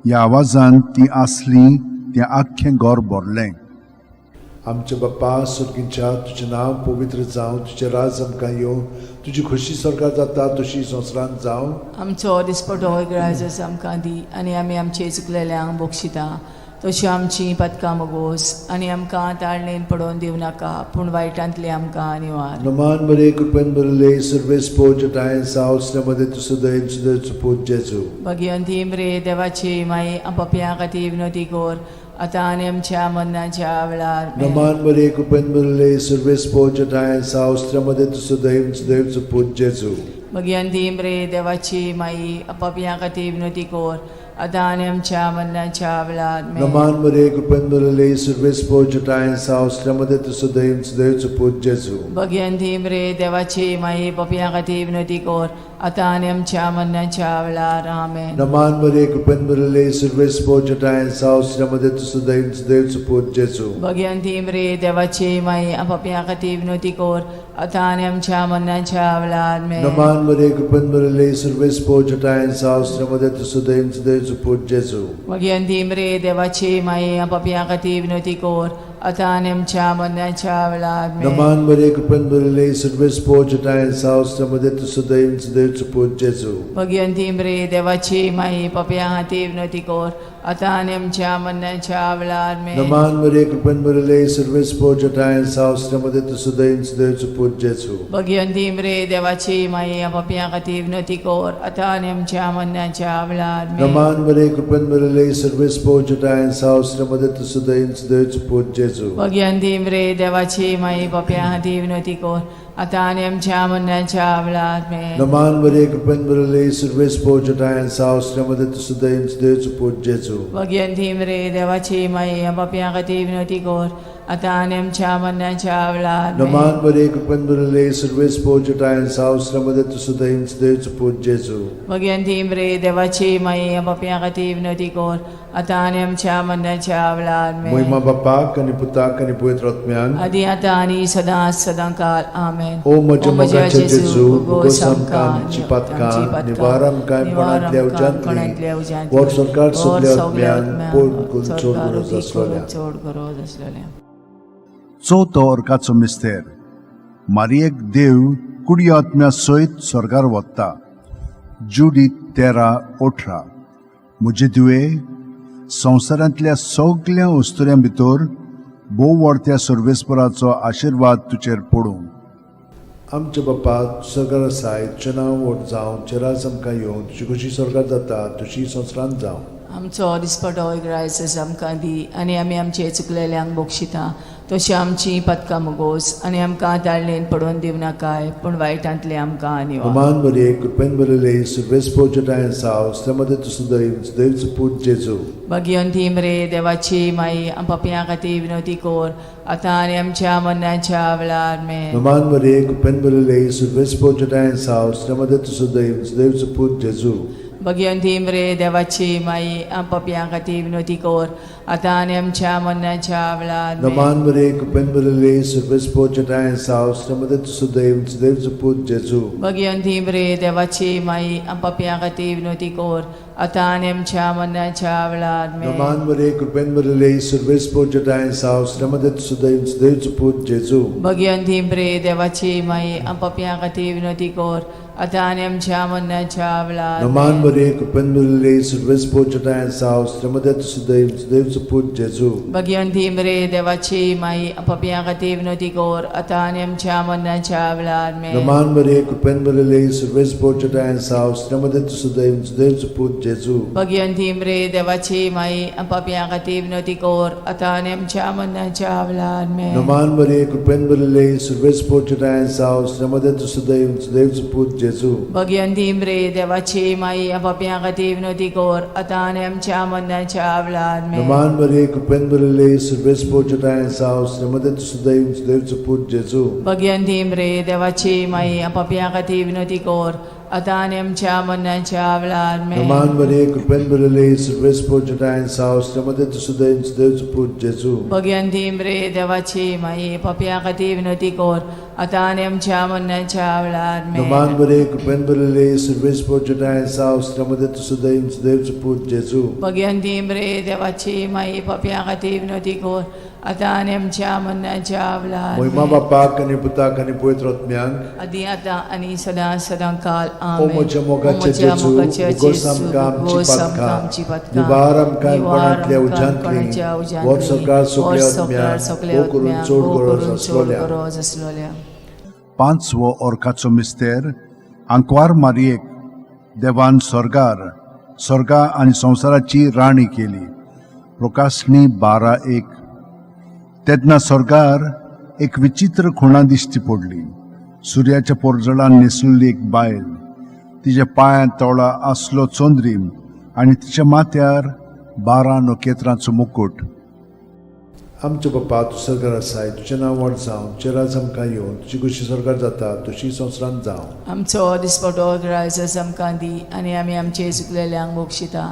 [SPEAKER 3] ह्या आवाजान ती आसली तें आख्खें घर भरलें.
[SPEAKER 1] आमच्या बाप्पा सुर्गींच्या, तुजें नांव पवित्र जावं, तुजें राज आमकां येवं, तुजी खोशी स्वर्गात जाता तशी संवसारांत जावं.
[SPEAKER 2] आमचो दिसपटो इगराजस आमकां दी आनी आमी आमचे चुकलेल्यांक बक्षिता तशी आमची पदकां मगोस आनी आमकां ताळणेन पडोवन दिवं नाका पूण वायटांतली आमकां निवार.
[SPEAKER 1] नमान मरिये, कृपेन भरिल्ले, सर्वेस्पोच ठांय साव, स्त्र्यामदें तूं सुदैव सुदैवचो पूत जेजू.
[SPEAKER 2] भगिवंती मरे देवाची माई, पापयां खातीर विनोती कोर आतां आनी आमच्या मरणाच्या वेळार. आमेन.
[SPEAKER 1] नमान मरिये, कृपेन भरिल्ले, सर्वेस्पोच ठांय साव, स्त्र्यामदें तूं सुदैव सुदैवचो पूत जेजू.
[SPEAKER 2] भगिवंती मरे देवाची माई, पापयां खातीर विनोती कोर आतां आनी आमच्या मरणाच्या वेळार. आमेन.
[SPEAKER 1] नमान मरिये, कृपेन भरिल्ले, सर्वेस्पोच ठांय साव, स्त्र्यामदें तूं सुदैव सुदैवचो पूत जेजू.
[SPEAKER 2] भगिवंती मरे देवाची माई, पापयां खातीर विनोती कोर आतां आनी आमच्या मरणाच्या वेळार. आमेन.
[SPEAKER 1] नमान मरिये, कृपेन भरिल्ले, सर्वेस्पोच ठांय साव, स्त्र्यामदें तूं सुदैव सुदैवचो पूत जेजू.
[SPEAKER 2] भगिवंती मरे देवाची माई, पापयां खातीर विनोती कोर आतां आनी आमच्या मरणाच्या वेळार. आमेन.
[SPEAKER 1] नमान मरिये, कृपेन भरिल्ले, सर्वेस्पोच ठांय साव, स्त्र्यामदें तूं सुदैव सुदैवचो पूत जेजू.
[SPEAKER 2] भगिवंती मरे देवाची माई, पापयां खातीर विनोती कोर आतां आनी आमच्या मरणाच्या वेळार आमेन.
[SPEAKER 1] नमान मरिये, कृपेन भरिल्ले, सर्वेस्पोर जटाय सावस मध्ये तूं सदैव सदैवचो पूत जेजू.
[SPEAKER 2] भगिनी मरे देवाची माई पापया खातीर विनवती कर आतां आनी आमच्या मरणाच्या वेळार आमेन.
[SPEAKER 1] नमान मरिये, कृपेन भरिल्ले, सर्वेस्पोर जटाय सावस मध्ये तूं सदैव सदैवचो पूत जेजू.
[SPEAKER 2] भगिनी मरे देवाची माई पापया खातीर विनवती कर आतां आनी आमच्या मरणाच्या वेळार आमेन.
[SPEAKER 1] नमान मरिये, कृपेन भरिल्ले, सर्वेस्पोर जटाय सावस मध्ये तूं सदैव सदैवचो पूत जेजू.
[SPEAKER 2] भगिनी मरे देवाची माई पापया खातीर विनवती कर आतां आनी आमच्या मरणाच्या वेळार आमेन.
[SPEAKER 1] नमान मरिये, कृपेन भरिल्ले, सर्वेस्पोर जटाय सावस मध्ये तूं सदैव सदैवचो पूत जेजू.
[SPEAKER 2] भगिनी मरे देवाची माई पापया खातीर विनवती कर आतां आनी आमच्या मरणाच्या वेळार आमेन.
[SPEAKER 1] नमान मरिये, कृपेन भरिल्ले, सर्वेस्पोर जटाय सावस मध्ये तूं सदैव सदैवचो पूत जेजू.
[SPEAKER 2] भगिनी मरे देवाची माई पापया खातीर विनवती कर आतां आनी आमच्या मरणाच्या वेळार आमेन.
[SPEAKER 1] मोहिमा बापाक आनी पुताक आनी पवित्र आत्म्याक.
[SPEAKER 2] आदी आतां आनी सदां सदां काल आमेन.
[SPEAKER 1] ओ म्हज्या मोगाचे जेजू, भोगोस आमकां आमची पातकां, निवार आमकां कोणांतल्या उज्यांतली, वर सरकार सगल्या आत्म्यान पोट करून चड गरज आसलोल्या.
[SPEAKER 2] चड गरज आसलेल्या.
[SPEAKER 3] चवथो अर्काचो मिस्तेर. मारियेक देव कुडी आत्म्या सयत स्वर्गार वता. जुडीत 13:18. म्हजे दिवे, संवसारांतल्या सगल्या अस्तुऱ्यां भितर भोव व्हडत्या सर्वेस्पराचो आशिर्वाद तुजेर पडूं.
[SPEAKER 1] आमच्या बापा सरकार आसाय, तुजें नांव व्हड जावं, तुजें राज आमकां येवं, तुजी खोशी सरकार जाता तशी संवसारांत जावं.
[SPEAKER 2] आमचो दिसपटो ग्रायस आमकां दी आनी आमी आमचे चुकलेल्यांक बक्षिता तशी आमची पदकां मुगोस आनी आमकां ताळणेन पडोवन दिवं नाकाय पूण वायटांतले आमकां निवार.
[SPEAKER 1] नमान मरिये, कृपेन भरिल्ले, सर्वेस्पोर जटाय सावस मध्ये तूं सदैव सदैवचो पूत जेजू.
[SPEAKER 2] भगिनी मरे देवाची माई पापयां खातीर विनवती कर आतां आनी आमच्या मरणाच्या वेळार आमेन.
[SPEAKER 1] नमान मरिये, कृपेन भरिल्ले, सर्वेस्पोर जटाय सावस मध्ये तूं सदैव सदैवचो पूत जेजू.
[SPEAKER 2] भगिनी मरे देवाची माई पापयां खातीर विनवती कर आतां आनी आमच्या मरणाच्या वेळार आमेन.
[SPEAKER 1] नमान मरिये, कृपेन भरिल्ले, सर्वेस्पोर जटाय सावस मध्ये तूं सदैव सदैवचो पूत जेजू.
[SPEAKER 2] भगिनी मरे देवाची माई पापयां खातीर विनवती कर आतां आनी आमच्या मरणाच्या वेळार आमेन.
[SPEAKER 1] नमान मरिये, कृपेन भरिल्ले, सर्वेस्पोर जटाय सावस मध्ये तूं सदैव सदैवचो पूत जेजू.
[SPEAKER 2] भगिनी मरे देवाची माई पापयां खातीर विनवती कर आतां आनी आमच्या मरणाच्या वेळार
[SPEAKER 1] नमान
[SPEAKER 2] आमेन.
[SPEAKER 1] मरिये, कृपेन भरिल्ले, सर्वेस्पोर जटाय सावस मध्ये तूं सदैव सदैवचो पूत जेजू.
[SPEAKER 2] भगिनी मरे देवाची माई पापयां खातीर विनवती कर आतां आनी आमच्या मरणाच्या वेळार आमेन.
[SPEAKER 1] नमान मरिये, कृपेन भरिल्ले, सर्वेस्पोर जटाय सावस मध्ये तूं सदैव सदैवचो पूत जेजू.
[SPEAKER 2] भगिनी मरे देवाची माई पापयां खातीर विनवती कर आतां आनी आमच्या मरणाच्या वेळार आमेन.
[SPEAKER 1] नमान मरिये, कृपेन भरिल्ले, सर्वेस्पोर जटाय सावस मध्ये तूं सदैव सदैवचो पूत जेजू.
[SPEAKER 2] भगिनी मरे देवाची माई पापयां खातीर विनवती कर आतां आनी आमच्या मरणाच्या वेळार आमेन.
[SPEAKER 1] नमान मरिये, कृपेन भरिल्ले, सर्वेस्पोर जटाय सावस मध्ये तूं सदैव सदैवचो पूत जेजू.
[SPEAKER 2] भगिनी मरे देवाची माई पापयां खातीर विनवती कर आतां आनी आमच्या मरणाच्या वेळार आमेन.
[SPEAKER 1] नमान मरिये, कृपेन भरिल्ले, सर्वेस्पोर जटाय सावस मध्ये तूं सदैव सदैवचो पूत जेजू.
[SPEAKER 2] भगिनी मरे देवाची माई पापयां खातीर विनवती कर आतां आनी आमच्या मरणाच्या वेळार आमेन.
[SPEAKER 1] नमान मरिये, कृपेन भरिल्ले, सर्वेस्पोर जटाय सावस मध्ये तूं सदैव सदैवचो पूत जेजू.
[SPEAKER 2] भगिनी मरे देवाची माई पापयां खातीर विनवती कर आतां आनी आमच्या मरणाच्या वेळार
[SPEAKER 1] मोहिमा
[SPEAKER 2] आमेन.
[SPEAKER 1] बापाक आनी पुताक आनी पवित्र आत्म्याक.
[SPEAKER 2] आदी आतां आनी सदां सदां काल
[SPEAKER 1] ओ
[SPEAKER 2] आमेन.
[SPEAKER 1] म्हज्या मोगाचे
[SPEAKER 2] ओ म्हज्या
[SPEAKER 1] जेजू,
[SPEAKER 2] मोगाचे
[SPEAKER 1] उगोस
[SPEAKER 2] जेजू,
[SPEAKER 1] आमकां आमची
[SPEAKER 2] उगोस आमकां
[SPEAKER 1] पातकां,
[SPEAKER 2] आमची पातकां,
[SPEAKER 1] निवार आमकां
[SPEAKER 2] निवार
[SPEAKER 1] कोणांतल्या
[SPEAKER 2] आमकां
[SPEAKER 1] उज्यांतली,
[SPEAKER 2] कोणाच्या उज्यांतली,
[SPEAKER 1] वर सरकार
[SPEAKER 2] वर
[SPEAKER 1] सगल्या
[SPEAKER 2] सरकार
[SPEAKER 1] आत्म्याक,
[SPEAKER 2] सगल्या
[SPEAKER 1] भोव करून
[SPEAKER 2] आत्म्याक,
[SPEAKER 1] चड
[SPEAKER 2] भोव
[SPEAKER 1] गरज
[SPEAKER 2] करून चड
[SPEAKER 1] आसलोल्या.
[SPEAKER 2] गरज आसलोल्या.
[SPEAKER 3] पांचवो अर्काचो मिस्तेर. आंकवार मारियेक देवान स्वर्गार स्वर्गा आनी संवसाराची राणी केली. प्रकाशणी 12:1. तेन्ना स्वर्गार एक विचित्र खुणा दिश्टी पडली. सुर्याच्या पोरजळान न्हेसलेली एक बायल, तिच्या पांयांत तोळा आसलो चंद्रीम आनी तिच्या माथ्यार 12 नखेत्रांचो मुकूट.
[SPEAKER 1] आमच्या बापा तूं सरकार आसाय, तुजें नांव व्हड जावं, तुजें राज आमकां येवं, तुजी खोशी सरकार जाता तशी संवसारांत जावं.
[SPEAKER 2] आमचो दिसपटो ग्रायस आमकां दी आनी आमी आमचे चुकलेल्यांक बक्षिता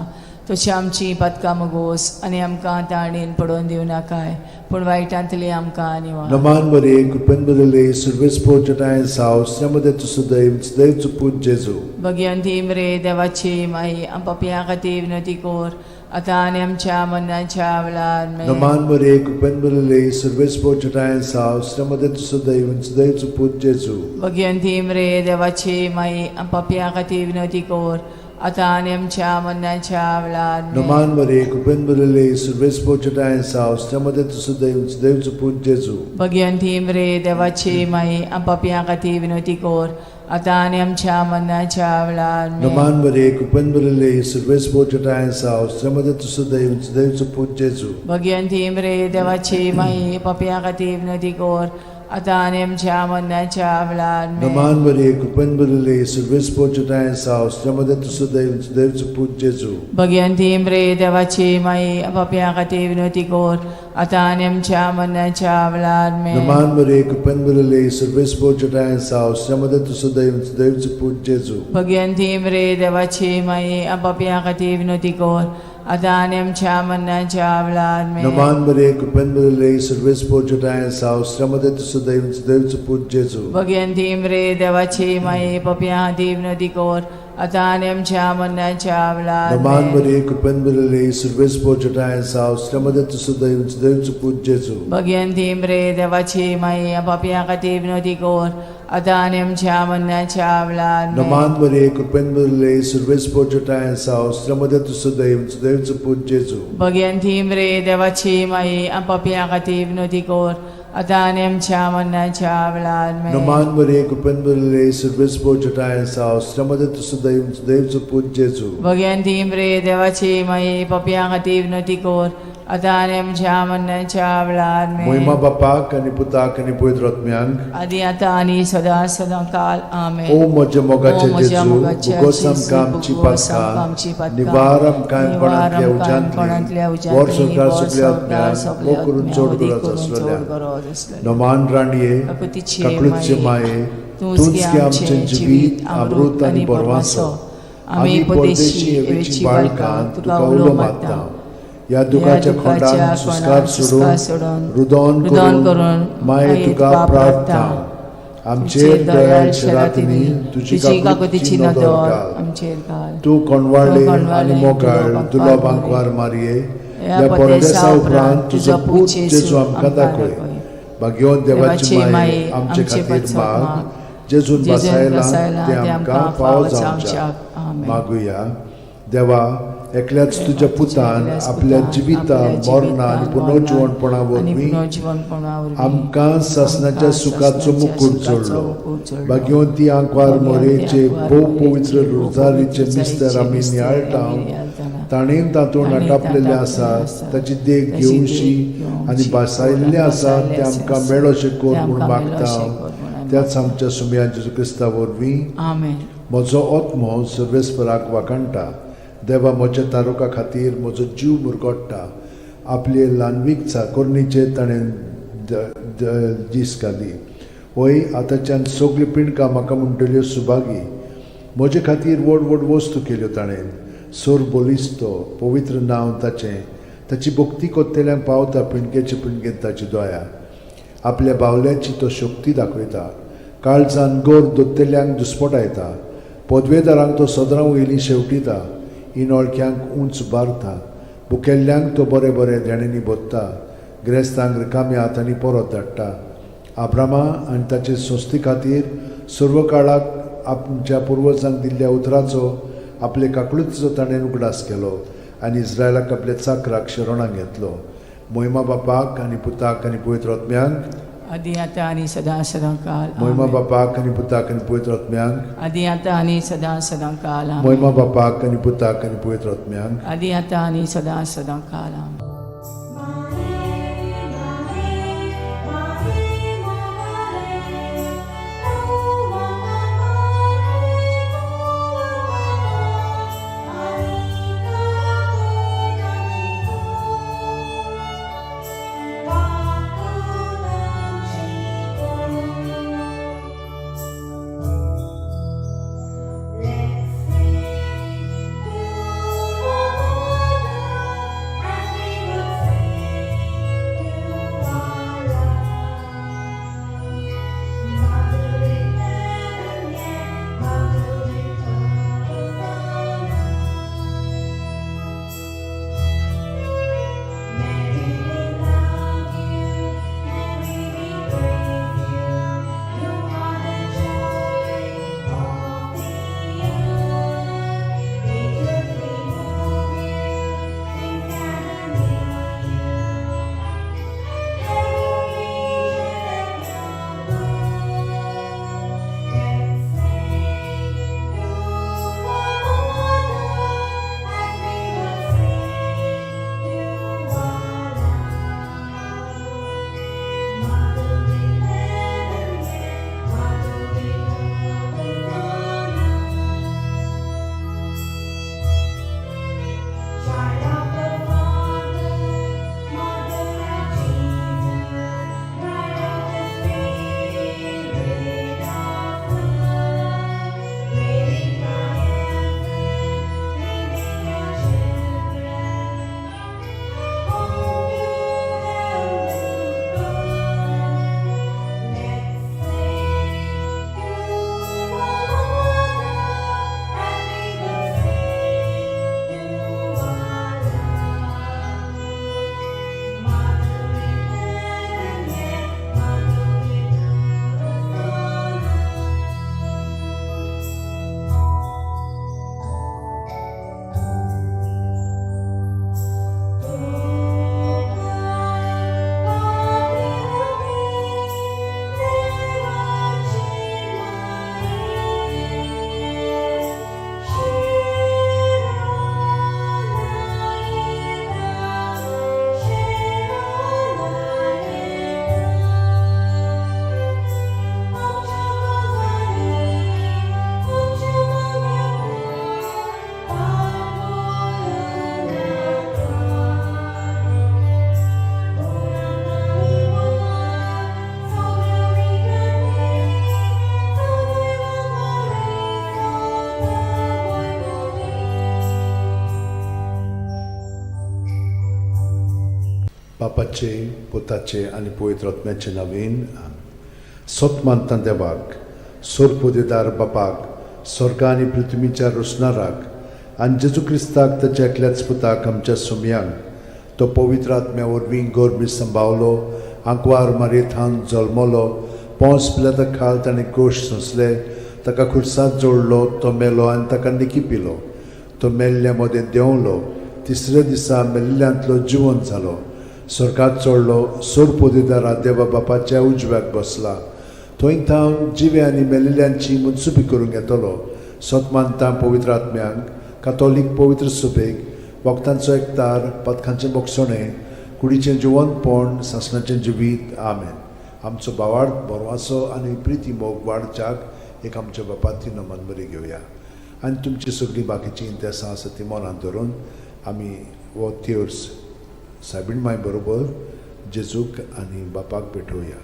[SPEAKER 2] तशी आमची पातकां मुगोस आनी आमकां ताणेन पडोवन दिवं नाकाय पूण वायटांतली आमकां निवार.
[SPEAKER 1] नमान मरिये, कृपेन भरिल्ले, सर्वेस्पर तुजठांय आसा, स्त्रियां मदें तूं सुदैव, सुदैव तुजो पूत जेजू.
[SPEAKER 2] भगिनी मरे देवाची माई, आम पापयां खातीर विनवती कर आतां आनी आमच्या मरणाच्या वेळार. आमेन.
[SPEAKER 1] नमान मरिये, कृपेन भरिल्ले, सर्वेस्पर तुजठांय आसा, स्त्रियां मदें तूं सुदैव, सुदैव तुजो पूत जेजू.
[SPEAKER 2] भगिनी मरे देवाची माई, आम पापयां खातीर विनवती कर आतां आनी आमच्या मरणाच्या वेळार. आमेन.
[SPEAKER 1] नमान मरिये, कृपेन भरिल्ले, सर्वेस्पर तुजठांय आसा, स्त्रियां मदें तूं सुदैव, सुदैव तुजो पूत जेजू.
[SPEAKER 2] भगिनी मरे देवाची माई, आम पापयां खातीर विनवती कर आतां आनी आमच्या मरणाच्या वेळार. आमेन.
[SPEAKER 1] नमान मरिये, कृपेन भरिल्ले, सर्वेस्पर तुजठांय आसा, स्त्रियां मदें तूं सुदैव, सुदैव तुजो पूत जेजू.
[SPEAKER 2] भगिनी मरे देवाची माई, पापयां खातीर विनवती कर आतां आनी आमच्या मरणाच्या वेळार. आमेन.
[SPEAKER 1] नमान मरिये, कृपेन भरिल्ले, सर्वेस्पर तुजठांय आसा, स्त्रियां मदें तूं सुदैव, सुदैव तुजो पूत जेजू.
[SPEAKER 2] भगिनी मरे देवाची माई, पापयां खातीर विनवती कर आतां आनी आमच्या मरणाच्या वेळार. आमेन.
[SPEAKER 1] नमान मरिये, कृपेन भरिल्ले, सर्वेस्पर तुजठांय आसा, स्त्रियां मदें तूं सुदैव, सुदैव तुजो पूत जेजू.
[SPEAKER 2] भगिनी मरे देवाची माई, पापयां खातीर विनवती कर आतां आनी आमच्या मरणाच्या वेळार. आमेन.
[SPEAKER 1] नमान मरिये, कृपेन भरिल्ले, सर्वेस्पर तुजठांय आसा, स्त्रियां मदें तूं सुदैव, सुदैव तुजो पूत जेजू.
[SPEAKER 2] भगिनी मरे देवाची माई, पापयां खातीर विनवती कर आतां आनी आमच्या मरणाच्या वेळार.
[SPEAKER 1] नमान
[SPEAKER 2] आमेन.
[SPEAKER 1] मरिये, कृपेन भरिल्ले, सर्वेस्पर तुजठांय आसा, स्त्रियां मदें तूं सुदैव, सुदैव तुजो पूत जेजू.
[SPEAKER 2] भगिनी मरे देवाची माई, पापयां खातीर विनवती कर आतां आनी आमच्या मरणाच्या वेळार. आमेन.
[SPEAKER 1] नमान मरिये, कृपेन भरिल्ले, सर्वेस्पर तुजठांय आसा, स्त्रियां मदें तूं सुदैव, सुदैव तुजो पूत जेजू.
[SPEAKER 2] भगिनी मरे देवाची माई, पापयां खातीर विनवती कर आतां आनी आमच्या मरणाच्या वेळार. आमेन.
[SPEAKER 1] नमान मरिये, कृपेन भरिल्ले, सर्वेस्पर तुजठांय आसा, स्त्रियां मदें तूं सुदैव, सुदैव तुजो पूत जेजू.
[SPEAKER 2] भगिनी मरे देवाची माई, पापयां खातीर विनवती कर आतां आनी आमच्या मरणाच्या वेळार. आमेन.
[SPEAKER 1] मोहिमा बापाक आनी पुताक आनी पवित्र आत्म्यांक,
[SPEAKER 2] आदी आतां आनी सदां सदां काल. आमेन.
[SPEAKER 1] ओ म्हज्या मोगाचे
[SPEAKER 2] ओ म्हज्या
[SPEAKER 1] जेजू,
[SPEAKER 2] मोगाच्या
[SPEAKER 1] भुगोस
[SPEAKER 2] जेजू,
[SPEAKER 1] आमकां आमची
[SPEAKER 2] भुगोस आमकां आमची
[SPEAKER 1] पातकां,
[SPEAKER 2] पातकां,
[SPEAKER 1] निवार आमकां
[SPEAKER 2] निवार
[SPEAKER 1] कोणांतल्या
[SPEAKER 2] आमकां कोणांतल्या
[SPEAKER 1] उज्यांतली,
[SPEAKER 2] उज्यांतली,
[SPEAKER 1] वर संवसार
[SPEAKER 2] वर
[SPEAKER 1] सगल्या
[SPEAKER 2] संवसार
[SPEAKER 1] आत्म्यांक,
[SPEAKER 2] सगल्या
[SPEAKER 1] वो करून
[SPEAKER 2] आत्म्यांक,
[SPEAKER 1] चड
[SPEAKER 2] वदी
[SPEAKER 1] गरज
[SPEAKER 2] करून चड
[SPEAKER 1] आसलेल्या.
[SPEAKER 2] गरज आसलेल्या.
[SPEAKER 1] नमान राणये,
[SPEAKER 2] काकुतीचे
[SPEAKER 1] काकळूतचे
[SPEAKER 2] माये,
[SPEAKER 1] माये,
[SPEAKER 2] तूंच
[SPEAKER 1] तूंच
[SPEAKER 2] गे
[SPEAKER 1] गे
[SPEAKER 2] आमचें
[SPEAKER 1] आमचें
[SPEAKER 2] जिवीत, अमृत आनी बरवासो. आमी परदेशी एवेची बाळकां तुका उलो मारता.
[SPEAKER 1] ह्या दुखाच्या खोंडान सुस्कार सोडून, रुदोन
[SPEAKER 2] रुदोन
[SPEAKER 1] करून
[SPEAKER 2] करून
[SPEAKER 1] माये तुका प्रार्थना. आमचेर दयाळ शेरातिनी, तुजी
[SPEAKER 2] तुजी
[SPEAKER 1] काकुतीची
[SPEAKER 2] काकुतीची
[SPEAKER 1] नदर
[SPEAKER 2] नदर
[SPEAKER 1] घाल.
[SPEAKER 2] आमचेर घाल.
[SPEAKER 1] तूं कोणवाळे
[SPEAKER 2] तूं
[SPEAKER 1] आनी
[SPEAKER 2] कोणवाळे,
[SPEAKER 1] मोगाळ
[SPEAKER 2] दुलो
[SPEAKER 1] दुलो
[SPEAKER 2] बांकवार
[SPEAKER 1] बांकवार मारये,
[SPEAKER 2] ह्या
[SPEAKER 1] ह्या
[SPEAKER 2] परदेसा
[SPEAKER 1] परदेसा उपरांत तुजो पूत जेजू आमकां
[SPEAKER 2] आमकां
[SPEAKER 1] दाखय.
[SPEAKER 2] दाखय.
[SPEAKER 1] भाग्यवंत देवाची
[SPEAKER 2] देवाची
[SPEAKER 1] माये,
[SPEAKER 2] माये,
[SPEAKER 1] आमचे
[SPEAKER 2] आमचे
[SPEAKER 1] खातीर
[SPEAKER 2] पासत
[SPEAKER 1] माग,
[SPEAKER 2] माग,
[SPEAKER 1] जेजून
[SPEAKER 2] जेजून
[SPEAKER 1] बसायला
[SPEAKER 2] बसायला
[SPEAKER 1] ते
[SPEAKER 2] ते
[SPEAKER 1] आमकां
[SPEAKER 2] आमकां
[SPEAKER 1] फावो
[SPEAKER 2] फावो
[SPEAKER 1] जावच्याक.
[SPEAKER 2] जावच्याक. आमेन.
[SPEAKER 1] मागुया. देवा, एकल्याच तुज्या पुतान
[SPEAKER 2] एकल्याच
[SPEAKER 1] आपल्या
[SPEAKER 2] पुतान
[SPEAKER 1] जिविता
[SPEAKER 2] आपल्या
[SPEAKER 1] मरणा आनी
[SPEAKER 2] जिवितान,
[SPEAKER 1] पुनर्जिवणपणा
[SPEAKER 2] मरणान आनी
[SPEAKER 1] वरवीं
[SPEAKER 2] पुनर्जिवणपणा वरवीं
[SPEAKER 1] आमकां सासणाच्या
[SPEAKER 2] आमकां
[SPEAKER 1] सुखाचो
[SPEAKER 2] सासणाच्या
[SPEAKER 1] मुकूट
[SPEAKER 2] सुखाचो
[SPEAKER 1] जोडलो.
[SPEAKER 2] मुकूट जोडलो.
[SPEAKER 1] भाग्यवंती आंकवार
[SPEAKER 2] भाग्यवंती
[SPEAKER 1] मोरेचे
[SPEAKER 2] आंकवार
[SPEAKER 1] भोव
[SPEAKER 2] मोरेचे
[SPEAKER 1] पवित्र
[SPEAKER 2] भोव
[SPEAKER 1] रोजारीचे
[SPEAKER 2] पवित्र
[SPEAKER 1] मिस्तर आमी
[SPEAKER 2] रोजारीचे
[SPEAKER 1] नियाळटा,
[SPEAKER 2] मिस्तर आमी नियाळटाना,
[SPEAKER 1] ताणें तातूंत
[SPEAKER 2] ताणें
[SPEAKER 1] आटापलेलें
[SPEAKER 2] तातूंत
[SPEAKER 1] आसा,
[SPEAKER 2] आसा,
[SPEAKER 1] ताची देख
[SPEAKER 2] ताची देख
[SPEAKER 1] घेवशी
[SPEAKER 2] घेवशी
[SPEAKER 1] आनी भासायल्लें आसा
[SPEAKER 2] भासायल्लें
[SPEAKER 1] तें आमकां
[SPEAKER 2] आसा,
[SPEAKER 1] मेळोशें कर
[SPEAKER 2] तें
[SPEAKER 1] म्हूण
[SPEAKER 2] आमकां
[SPEAKER 1] मागता.
[SPEAKER 2] मेळोशें कर म्हूण आमी
[SPEAKER 1] त्याच आमच्या सुमया जेजू क्रिस्ता वरवीं.
[SPEAKER 2] आमेन.
[SPEAKER 1] म्हजो आत्मो सर्वेस्पराक वाखाणटा, देवा म्हज्या तारुका खातीर म्हजो जीव मुरगोट्टा. आपले ल्हानवीक चाकोरणीचेर ताणें दीस घाली. वय, आतांच्यान सगल्यो पिंडकां म्हाका म्हणटल्यो सुभागी. म्हजे खातीर व्हड व्हड वस्तू केल्यो ताणें. सोर बलिस्तो पवित्र नांव ताचें. ताची भक्ती कोत्तेल्यांक पावता पिंडकेचे पिंडकेन ताची दया. आपल्या बावल्याची तो शक्ती दाखयता, काळजान गोर दोत्तेल्यांक दुस्पटायता. पदवेदारांक तो सदरां वयलीं शेवटिता, इनोळख्यांक उंच बारता. भुकेल्ल्यांक तो बरें बरें देण्यांनी भरता, गिरेस्तांक रिकाम्या हातांनी परत धाडटा. आब्रामा आनी ताचे संस्थे खातीर सर्व काळाक आमच्या पुर्वजांक दिल्ल्या उतराचो आपले काकळुतीचो ताणें उगडास केलो आनी इस्रायलाक आपल्या चाकराक शरणाक घेतलो. मोहिमा बापाक आनी पुताक आनी पवित्र आत्म्यांक,
[SPEAKER 2] आदी आतां आनी सदां सदां काल.
[SPEAKER 1] मोहिमा
[SPEAKER 2] आमेन.
[SPEAKER 1] बापाक आनी पुताक आनी पवित्र आत्म्यांक,
[SPEAKER 2] आदी आतां आनी सदां सदां काल. आमेन.
[SPEAKER 1] मोहिमा बापाक आनी पुताक आनी पवित्र आत्म्यांक,
[SPEAKER 2] आदी आतां आनी सदां सदां काल. आमेन.
[SPEAKER 4] Let's sing to the
[SPEAKER 1] बापाचे, पुताचे आनी पवित्र आत्म्याचे नवीन. सत मानता देवाक, सोरपोदेदार बापाक, स्वर्गा आनी पृथ्वीच्या रोसणाराक, आनी जेजू क्रिस्ताक, ताच्या एकल्याच पुताक, आमच्या सुमयांक, तो पवित्र आत्म्या वरवीं गोरमी संभावलो, आंकवार मारयेथान जल्मलो, पोंस पिलाता खाल ताणें कोश सोंसले, ताका खुर्सात जोडलो, तो मेलो आनी ताका निकी पिलो, तो मेल्ल्या मदें देंवलो, तिसऱ्या दिसा मेल्ल्यांतलो जिवंत जालो, स्वर्गात चडलो, सोरपोदेदारा देवा बापाच्या उजव्याक बसला, थंय थावन जिवे आनी मेल्ल्यांची मुनसुबी करूंक येतलो. सत मानता पवित्र आत्म्यांक, कातोलीक पवित्र सुबेक, वखदांचो एकतार, पदकांचें बोगसणें, कुडीचें जिवंतपण, सासणाचें जिवीत. आमेन. आमचो बावाड बरवासो आनी प्रिती मोग वाडच्याक एक आमच्या बापाती नमन बरी घेवया आनी तुमची सगळीं बाकीचीं इंतेसां आसा ती मनांत धरून आमी हो तेर्स सायबीण माय बरोबर जेजूक आनी बापाक भेटोवया.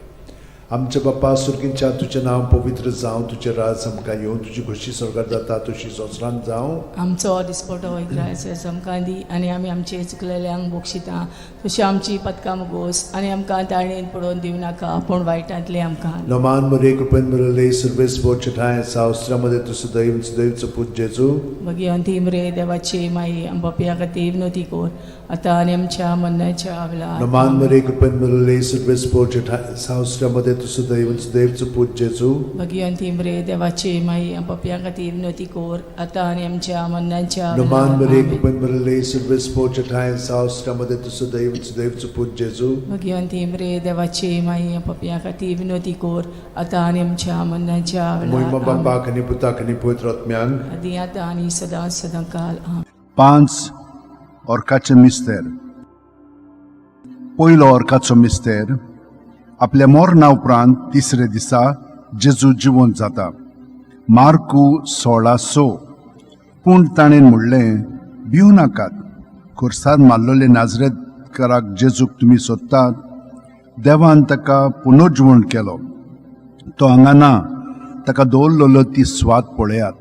[SPEAKER 1] आमच्या बापा सुर्गींच्या, तुजें नांव पवित्र जावं, तुजें राज आमकां येवं, तुजी खोशी स्वर्गात जाता तशी संवसारांत जावं.
[SPEAKER 2] आमचो दिसपटो इग्रायस आमकां दी आनी आमी आमचे चुकलेल्यांक बक्षिता तशी आमची पदकां मुगोस आनी आमकां ताळणेन पडोवन दिवं नाका, पूण वायटांतले आमकां.
[SPEAKER 1] नमान मरे, कृपेन मिळले, सर्वेस बोचठाय सावस्त्रामध्ये तूं सदैव सदैवचो पूत जेजू.
[SPEAKER 2] मागीर अंतीम रे देवाची माई, आमच्या खातीर विनवती कर, आतां आनी आमच्या मरणाच्या वेळार.
[SPEAKER 1] नमान मरे, कृपेन मिळले, सर्वेस बोचठाय सावस्त्रामध्ये तूं सदैव सदैवचो पूत जेजू.
[SPEAKER 2] मागीर अंतीम रे देवाची माई, आमच्या खातीर विनवती कर, आतां आनी आमच्या मरणाच्या
[SPEAKER 1] नमान मरे,
[SPEAKER 2] वेळार.
[SPEAKER 1] कृपेन मिळले, सर्वेस बोचठाय सावस्त्रामध्ये तूं सदैव सदैवचो पूत जेजू.
[SPEAKER 2] मागीर अंतीम रे देवाची माई, आमच्या खातीर विनवती कर, आतां आनी आमच्या मरणाच्या
[SPEAKER 1] मोहिमा
[SPEAKER 2] वेळार.
[SPEAKER 1] बापाक आनी पुताक आनी पवित्र आत्म्यांक.
[SPEAKER 2] आदी आतां आनी सदां सदां काल. आमेन.
[SPEAKER 3] पांच ऑर्काचे मिस्तेर. पयलो ऑर्काचो मिस्तेर, आपल्या मरणा उपरांत तिसरे दिसा जेजू जिवंत जाता. मार्कू 16:6. पूण ताणें म्हणलें, भिवू नाकात. खुर्सार मारलेले नाजरेतकाराक जेजूक तुमी सोदतात. देवान ताका पुनर्जिवण केलो. तो हांगा ना. ताका दवरलेलो ती स्वाद पळयात.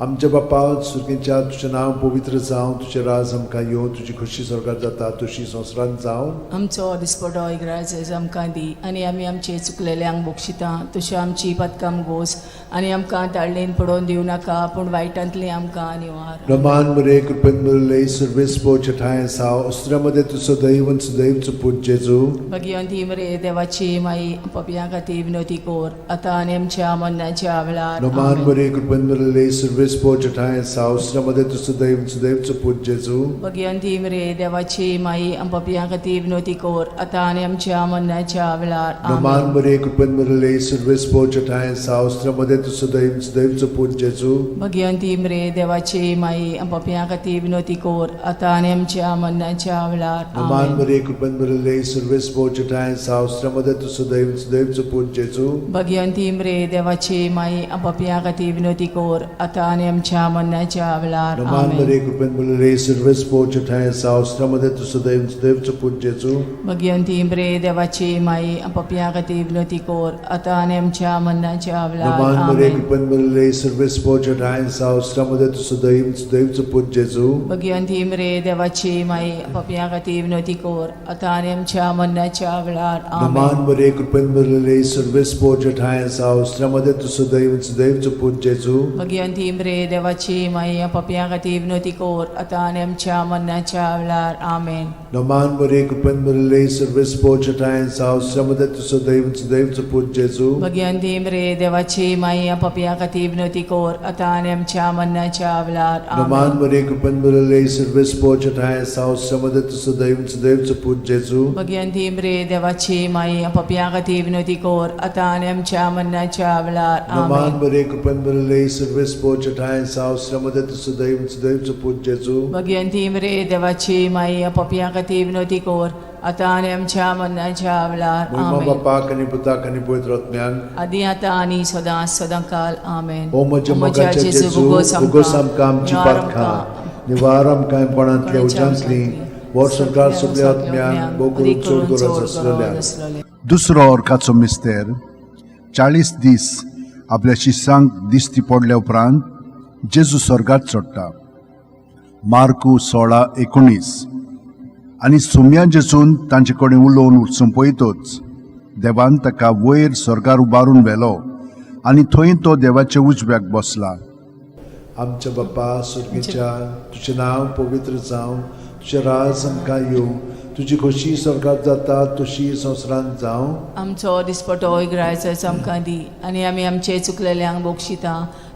[SPEAKER 1] आमच्या बापा सुर्गीच्या, तुजें नांव पवित्र जावं, तुजें राज आमकां येवं, तुजी खोशी स्वर्गात जाता तशी संवसारांत जावं.
[SPEAKER 2] आमचो दिसपटो इग्राज आमकां दी आनी आमी आमचे चुकलेल्यांक बक्षिता तशी आमची पदकां गोस आनी आमकां ताळणेन पडोवन दिवं नाका, पूण वायटांतली आमकां निवार.
[SPEAKER 1] रमान मरे, कृपेन मिळले, सर्वेस पोचठाय साव अस्त्रामध्ये तूं सदैव सदैवचो पूत जेजू.
[SPEAKER 2] भगिवंती मरे देवाची माई, पपयां खातीर विनवती कर, आतां आनी आमच्या मरणाच्या वेळार.
[SPEAKER 1] रमान
[SPEAKER 2] आमेन.
[SPEAKER 1] मरे, कृपेन मिळले, सर्वेस पोचठाय साव अस्त्रामध्ये तूं सदैव सदैवचो पूत जेजू.
[SPEAKER 2] भगिवंती मरे देवाची माई, पपयां खातीर विनवती कर, आतां आनी आमच्या मरणाच्या वेळार.
[SPEAKER 1] रमान
[SPEAKER 2] आमेन.
[SPEAKER 1] मरे, कृपेन मिळले, सर्वेस पोचठाय साव अस्त्रामध्ये तूं सदैव सदैवचो पूत जेजू.
[SPEAKER 2] भगिवंती मरे देवाची माई, पपयां खातीर विनवती कर, आतां आनी आमच्या मरणाच्या वेळार.
[SPEAKER 1] रमान
[SPEAKER 2] आमेन.
[SPEAKER 1] मरे, कृपेन मिळले, सर्वेस पोचठाय साव अस्त्रामध्ये तूं सदैव सदैवचो पूत जेजू.
[SPEAKER 2] भगिवंती मरे देवाची माई, पपयां खातीर विनवती कर, आतां आनी आमच्या मरणाच्या वेळार.
[SPEAKER 1] रमान
[SPEAKER 2] आमेन.
[SPEAKER 1] मरे, कृपेन मिळले, सर्वेस पोचठाय साव अस्त्रामध्ये तूं सदैव सदैवचो पूत जेजू.
[SPEAKER 2] भगिवंती मरे देवाची माई, पपयां खातीर विनवती कर, आतां आनी आमच्या मरणाच्या वेळार.
[SPEAKER 1] रमान मरे,
[SPEAKER 2] आमेन.
[SPEAKER 1] कृपेन मिळले, सर्वेस पोचठाय साव अस्त्रामध्ये तूं सदैव सदैवचो पूत जेजू.
[SPEAKER 2] भगिवंती मरे देवाची माई, पपयां खातीर विनवती कर, आतां आनी आमच्या मरणाच्या वेळार.
[SPEAKER 1] रमान
[SPEAKER 2] आमेन.
[SPEAKER 1] मरे, कृपेन मिळले, सर्वेस पोचठाय साव अस्त्रामध्ये तूं सदैव सदैवचो पूत जेजू.
[SPEAKER 2] भगिवंती मरे देवाची माई, पपयां खातीर विनवती कर, आतां आनी आमच्या मरणाच्या वेळार. आमेन.
[SPEAKER 1] रमान मरे, कृपेन मिळले, सर्वेस पोचठाय साव अस्त्रामध्ये तूं सदैव सदैवचो पूत जेजू.
[SPEAKER 2] भगिवंती मरे देवाची माई, पपयां खातीर विनवती कर, आतां आनी आमच्या मरणाच्या वेळार.
[SPEAKER 1] रमान
[SPEAKER 2] आमेन.
[SPEAKER 1] मरे, कृपेन मिळले, सर्वेस पोचठाय साव अस्त्रामध्ये तूं सदैव सदैवचो पूत जेजू.
[SPEAKER 2] भगिवंती मरे देवाची माई, पपयां खातीर विनवती कर, आतां आनी आमच्या मरणाच्या वेळार.
[SPEAKER 1] रमान
[SPEAKER 2] आमेन.
[SPEAKER 1] मरे, कृपेन मिळले, सर्वेस पोचठाय साव अस्त्रामध्ये तूं सदैव सदैवचो पूत जेजू.
[SPEAKER 2] भगिवंती मरे देवाची माई, पपयां खातीर विनवती कर, आतां आनी आमच्या मरणाच्या वेळार.
[SPEAKER 1] मोहिमा
[SPEAKER 2] आमेन.
[SPEAKER 1] बापाक आनी पुताक आनी पवित्र आत्म्याक.
[SPEAKER 2] आदी आतां आनी सदां सदां काल. आमेन.
[SPEAKER 1] ओ म्हज्या मोगाच्या जेजू, भोगोस आमकां आमची पातकां, निवार आमकां कोणांतल्या उज्यांतली, वर्स संवसार सगल्या आत्म्यांक, भोव करून चड गरज आसलेल्या.
[SPEAKER 3] दुसरो ऑर्काचो मिस्तेर, 40 दीस आपल्या शिसांक दिश्टी पडल्या उपरांत जेजू स्वर्गात चडटा. मार्कू 16:19. आनी सुम्या जेजून तांचे कडेन उलोवन सोंपयतच देवान ताका वयर स्वर्गार उबारून व्हेलो आनी थंय तो देवाच्या उजव्याक बसला.
[SPEAKER 1] आमच्या बाप्पा सुर्गीच्या, तुजें नांव पवित्र जावं, तुजें राज आमकां येवं, तुजी खोशी स्वर्गात जाता तशी संवसारांत जावं.
[SPEAKER 2] आमचो दिसपटो इग्रायचो आमकां दी आनी आमी आमचे चुकलेल्यांक बक्षिता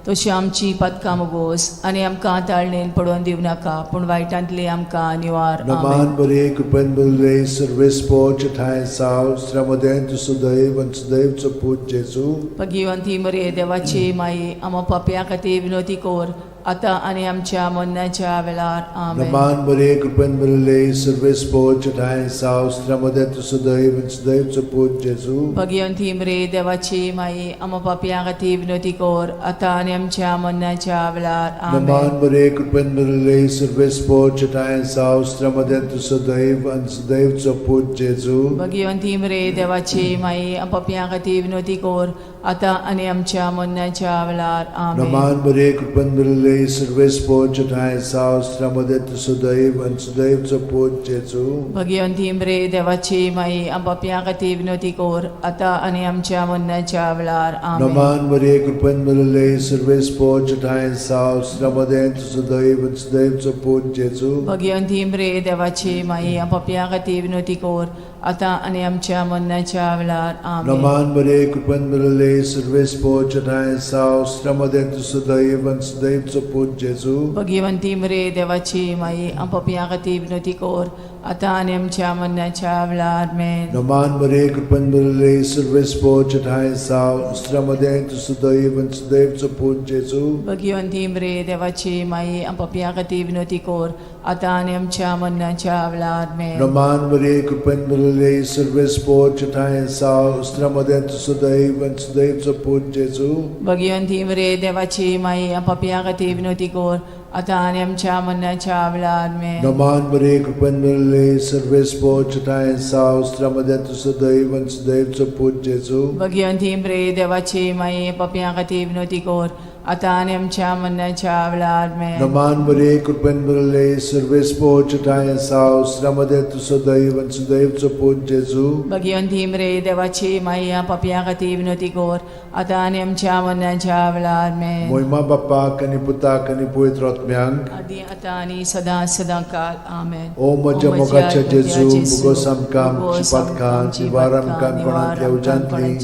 [SPEAKER 2] तशी आमची पदकां मोगोस आनी आमकां ताळणेन पडोवन दिवं नाका पूण वायटांतली आमकां निवार. आमेन.
[SPEAKER 1] नमान बरे कृपेन बरले सर्वेस्पोच ठांय साव श्रमदें तूं सुदैव आनी सुदैवचो पूत जेजू.
[SPEAKER 2] भगिवंती मरे देवाची माई, आमा पापया खातीर विनोती कोर आतां आनी आमच्या मरणाच्या वेळार. आमेन.
[SPEAKER 1] नमान बरे कृपेन बरले सर्वेस्पोच ठांय साव श्रमदें तूं सुदैव आनी सुदैवचो पूत जेजू.
[SPEAKER 2] भगिवंती मरे देवाची माई, आमा पापया खातीर विनोती कोर आतां आनी आमच्या मरणाच्या वेळार. आमेन.
[SPEAKER 1] नमान बरे कृपेन बरले सर्वेस्पोच ठांय साव श्रमदें तूं सुदैव आनी सुदैवचो पूत जेजू.
[SPEAKER 2] भगिवंती मरे देवाची माई, पापया खातीर विनोती कोर आतां आनी आमच्या मरणाच्या वेळार. आमेन.
[SPEAKER 1] नमान बरे कृपेन बरले सर्वेस्पोच ठांय साव श्रमदें तूं सुदैव आनी सुदैवचो पूत जेजू.
[SPEAKER 2] भगिवंती मरे देवाची माई, पापया खातीर विनोती कोर आतां आनी आमच्या मरणाच्या वेळार. आमेन.
[SPEAKER 1] नमान मरे कृपेन बरले सर्वेस्पोच ठांय साव श्रमदें तूं सुदैव आनी सुदैवचो पूत जेजू.
[SPEAKER 2] भगिवंती मरे देवाची माई, पापया खातीर विनोती कोर आतां आनी आमच्या मरणाच्या वेळार. आमेन.
[SPEAKER 1] नमान मरे कृपेन बरले सर्वेस्पोच ठांय साव श्रमदें तूं सुदैव आनी सुदैवचो पूत जेजू.
[SPEAKER 2] भगिवंती मरे देवाची माई, पापया खातीर विनोती कोर आतां आनी आमच्या मरणाच्या वेळार. आमेन.
[SPEAKER 1] नमान मरे कृपेन बरले सर्वेस्पोच ठांय साव श्रमदें तूं सुदैव आनी सुदैवचो पूत जेजू.
[SPEAKER 2] भगिवंती मरे देवाची माई, पापया खातीर विनोती कोर आतां आनी आमच्या मरणाच्या वेळार. आमेन.
[SPEAKER 1] नमान मरे कृपेन बरले सर्वेस्पोच ठांय साव श्रमदें तूं सुदैव आनी सुदैवचो पूत जेजू.
[SPEAKER 2] भगिवंती मरे देवाची माई, पापया खातीर विनोती कोर आतां आनी आमच्या मरणाच्या वेळार. आमेन.
[SPEAKER 1] नमान मरे कृपेन बरले सर्वेस्पोच ठांय साव श्रमदें तूं सुदैव आनी सुदैवचो पूत जेजू.
[SPEAKER 2] भगिवंती मरे देवाची माई, पापया खातीर विनोती कोर आतां आनी आमच्या मरणाच्या वेळार. आमेन.
[SPEAKER 1] नमान मरे कृपेन बरले सर्वेस्पोच ठांय साव श्रमदें तूं सुदैव आनी सुदैवचो पूत जेजू.
[SPEAKER 2] भगिवंती मरे देवाची माई, पापया खातीर विनोती कोर आतां आनी आमच्या मरणाच्या वेळार. आमेन.
[SPEAKER 1] मोहिमा बाप्पाक आनी पुताक आनी पवित्र आत्म्यांक,
[SPEAKER 2] आदी आतां आनी सदां सदां काल. आमेन.
[SPEAKER 1] ओ म्हज्या मोगाच्या जेजू, मुगोस आमकां आमची पातकां निवार आमकां कोणांतल्या उज्यांतली,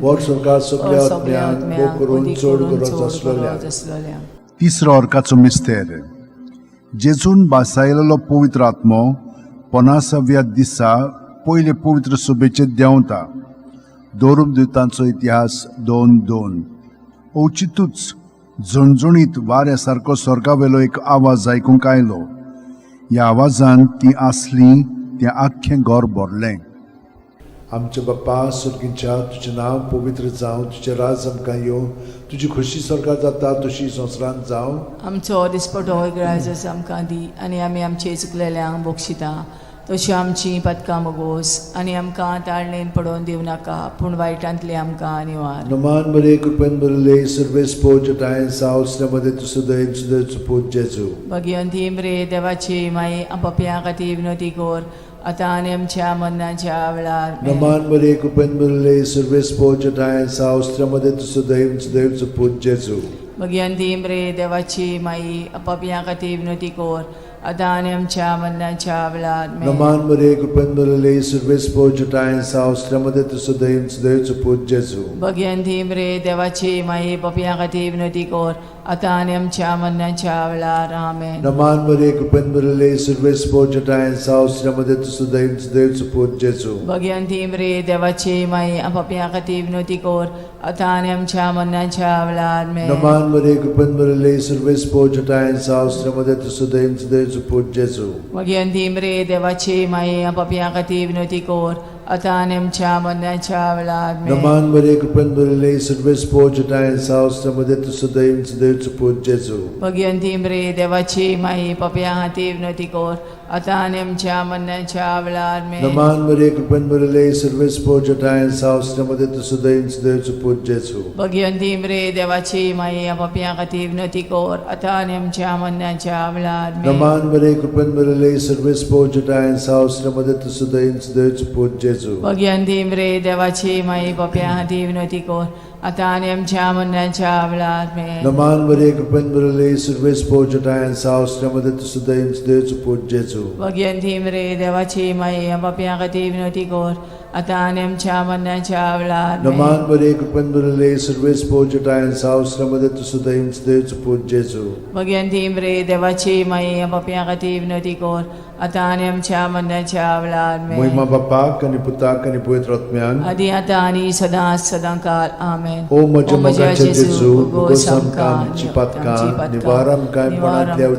[SPEAKER 1] वर स्वर्गात सगल्या आत्म्यांक भोग करून चड गरज आसलेल्या.
[SPEAKER 2] आसलेल्या.
[SPEAKER 3] तिसरो अर्काचो मिस्तेर. जेजून बासायलेलो पवित्र आत्मो पन्नासाव्या दिसा पयले पवित्र सभेचेर देंवता. दोरुमदुतांचो इतिहास 2:2. अवचितूच झणझणीत वाऱ्या सारको स्वर्गावेलो एक आवाज आयकूंक आयलो. ह्या आवाजान ती आसली तें आख्खें घर भरलें.
[SPEAKER 1] आमच्या बाप्पा सुर्गीच्या, तुजें नांव पवित्र जावं, तुजें राज आमकां येवं, तुजी खोशी स्वर्गात जाता तशी संवसारांत जावं.
[SPEAKER 2] आमचो दिसपटो इगराजस आमकां दी आनी आमी आमचे चुकलेल्यांक बक्षिता तशी आमची पदकां मोगोस आनी आमकां ताळणेन पडोवन दिवं नाका पूण वायटांतली आमकां निवार.
[SPEAKER 1] नमान बरे कृपेन बरले सर्वेस्पोच ठांय साव श्रमदें तूं सुदैव सुदैवचो पूत जेजू.
[SPEAKER 2] भगिवंती मरे देवाची माई, पापया खातीर विनोती कोर आतां आनी आमच्या मरणाच्या वेळार. आमेन.
[SPEAKER 1] नमान बरे कृपेन बरले सर्वेस्पोच ठांय साव श्रमदें तूं सुदैव सुदैवचो पूत जेजू.
[SPEAKER 2] भगिवंती मरे देवाची माई, पापया खातीर विनोती कोर आतां आनी आमच्या मरणाच्या वेळार. आमेन.
[SPEAKER 1] नमान बरे कृपेन बरले सर्वेस्पोच ठांय साव श्रमदें तूं सुदैव सुदैवचो पूत जेजू.
[SPEAKER 2] भगिवंती मरे देवाची माई, पापया खातीर विनोती कोर आतां आनी आमच्या मरणाच्या वेळार. आमेन.
[SPEAKER 1] नमान बरे कृपेन बरले सर्वेस्पोच ठांय साव श्रमदें तूं सुदैव सुदैवचो पूत जेजू.
[SPEAKER 2] भगिवंती मरे देवाची माई, पापया खातीर विनोती कोर आतां आनी आमच्या मरणाच्या वेळार. आमेन.
[SPEAKER 1] नमान बरे कृपेन बरले सर्वेस्पोच ठांय साव श्रमदें तूं सुदैव सुदैवचो पूत जेजू.
[SPEAKER 2] भगिवंती मरे देवाची माई, पापया खातीर विनोती कोर आतां आनी आमच्या मरणाच्या वेळार आमेन.
[SPEAKER 1] नमान मरिये, कृपेन भरिल्ले, सर्वेस्पोर जटाय सावस मध्ये तूं सदैव सदैवचो पूत जेजू.
[SPEAKER 2] भगिनी मरे देवाची माई पापया खातीर विनवती कर आतां आनी आमच्या मरणाच्या वेळार आमेन.
[SPEAKER 1] नमान मरिये, कृपेन भरिल्ले, सर्वेस्पोर जटाय सावस मध्ये तूं सदैव सदैवचो पूत जेजू.
[SPEAKER 2] भगिनी मरे देवाची माई पापया खातीर विनवती कर आतां आनी आमच्या मरणाच्या वेळार आमेन.
[SPEAKER 1] नमान मरिये, कृपेन भरिल्ले, सर्वेस्पोर जटाय सावस मध्ये तूं सदैव सदैवचो पूत जेजू.
[SPEAKER 2] भगिनी मरे देवाची माई पापया खातीर विनवती कर आतां आनी आमच्या मरणाच्या वेळार आमेन.
[SPEAKER 1] नमान मरिये, कृपेन भरिल्ले, सर्वेस्पोर जटाय सावस मध्ये तूं सदैव सदैवचो पूत जेजू.
[SPEAKER 2] भगिनी मरे देवाची माई पापया खातीर विनवती कर आतां आनी आमच्या मरणाच्या वेळार आमेन.
[SPEAKER 1] नमान मरिये, कृपेन भरिल्ले, सर्वेस्पोर जटाय सावस मध्ये तूं सदैव सदैवचो पूत जेजू.
[SPEAKER 2] भगिनी मरे देवाची माई पापया खातीर विनवती कर आतां आनी आमच्या मरणाच्या वेळार आमेन.
[SPEAKER 1] महिमा बापाक आनी पुताक आनी पवित्र आत्म्याक.
[SPEAKER 2] आदी आतां आनी सदां सदां काल आमेन.
[SPEAKER 1] ओ म्हज्या मोगाच्या जेजू, उगोस आमकां आमची पातकां, निवार आमकां कोणांतल्या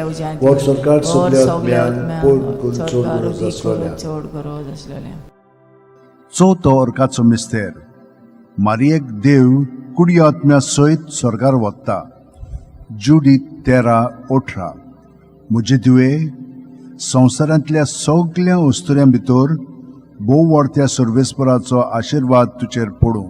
[SPEAKER 1] उज्यांतली, वर सरकार सगल्या आत्म्यान पोड करून चड गरज आसलेल्या.
[SPEAKER 2] चड गरज आसलेल्या.
[SPEAKER 3] चवथो अर्काचो मिस्तेर. मारियेक देव कुडी आत्म्या सयत स्वर्गार वता. जुडीत 13:18. म्हजे दिवे, संवसारांतल्या सगल्या अस्तुऱ्यां भितर भोव व्हडत्या सर्वेस्पराचो आशिर्वाद तुजेर पडूं.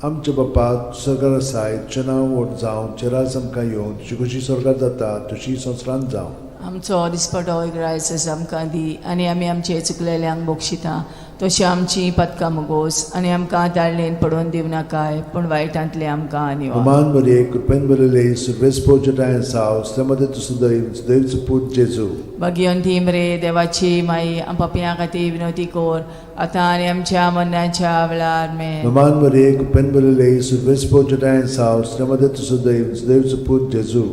[SPEAKER 1] आमच्या बापा, सरकार आसाय, तुजें नांव व्हड जावं, तुजें राज आमकां येवं, तुजी खोशी स्वर्गार जाता तशी संवसारांत जावं.
[SPEAKER 2] आमचो दिसपटो ग्रायस आमकां दी आनी आमी आमचे चुकलेल्यांक बक्षिता तशी आमची पदकां मुगोस आनी आमकां ताळणेन पडोवन दिवनाकाय पूण वायटांतले आमकां निवार.
[SPEAKER 1] नमान मरिये, कृपेन भरिल्ले, सर्वेस्पोर जटाय सावस मध्ये तूं सदैव सदैवचो पूत जेजू.
[SPEAKER 2] भगिनी मरे देवाची माई पापयां खातीर विनवती कर आतां आनी आमच्या मरणाच्या वेळार आमेन.
[SPEAKER 1] नमान मरिये, कृपेन भरिल्ले, सर्वेस्पोर जटाय सावस मध्ये तूं सदैव सदैवचो पूत जेजू.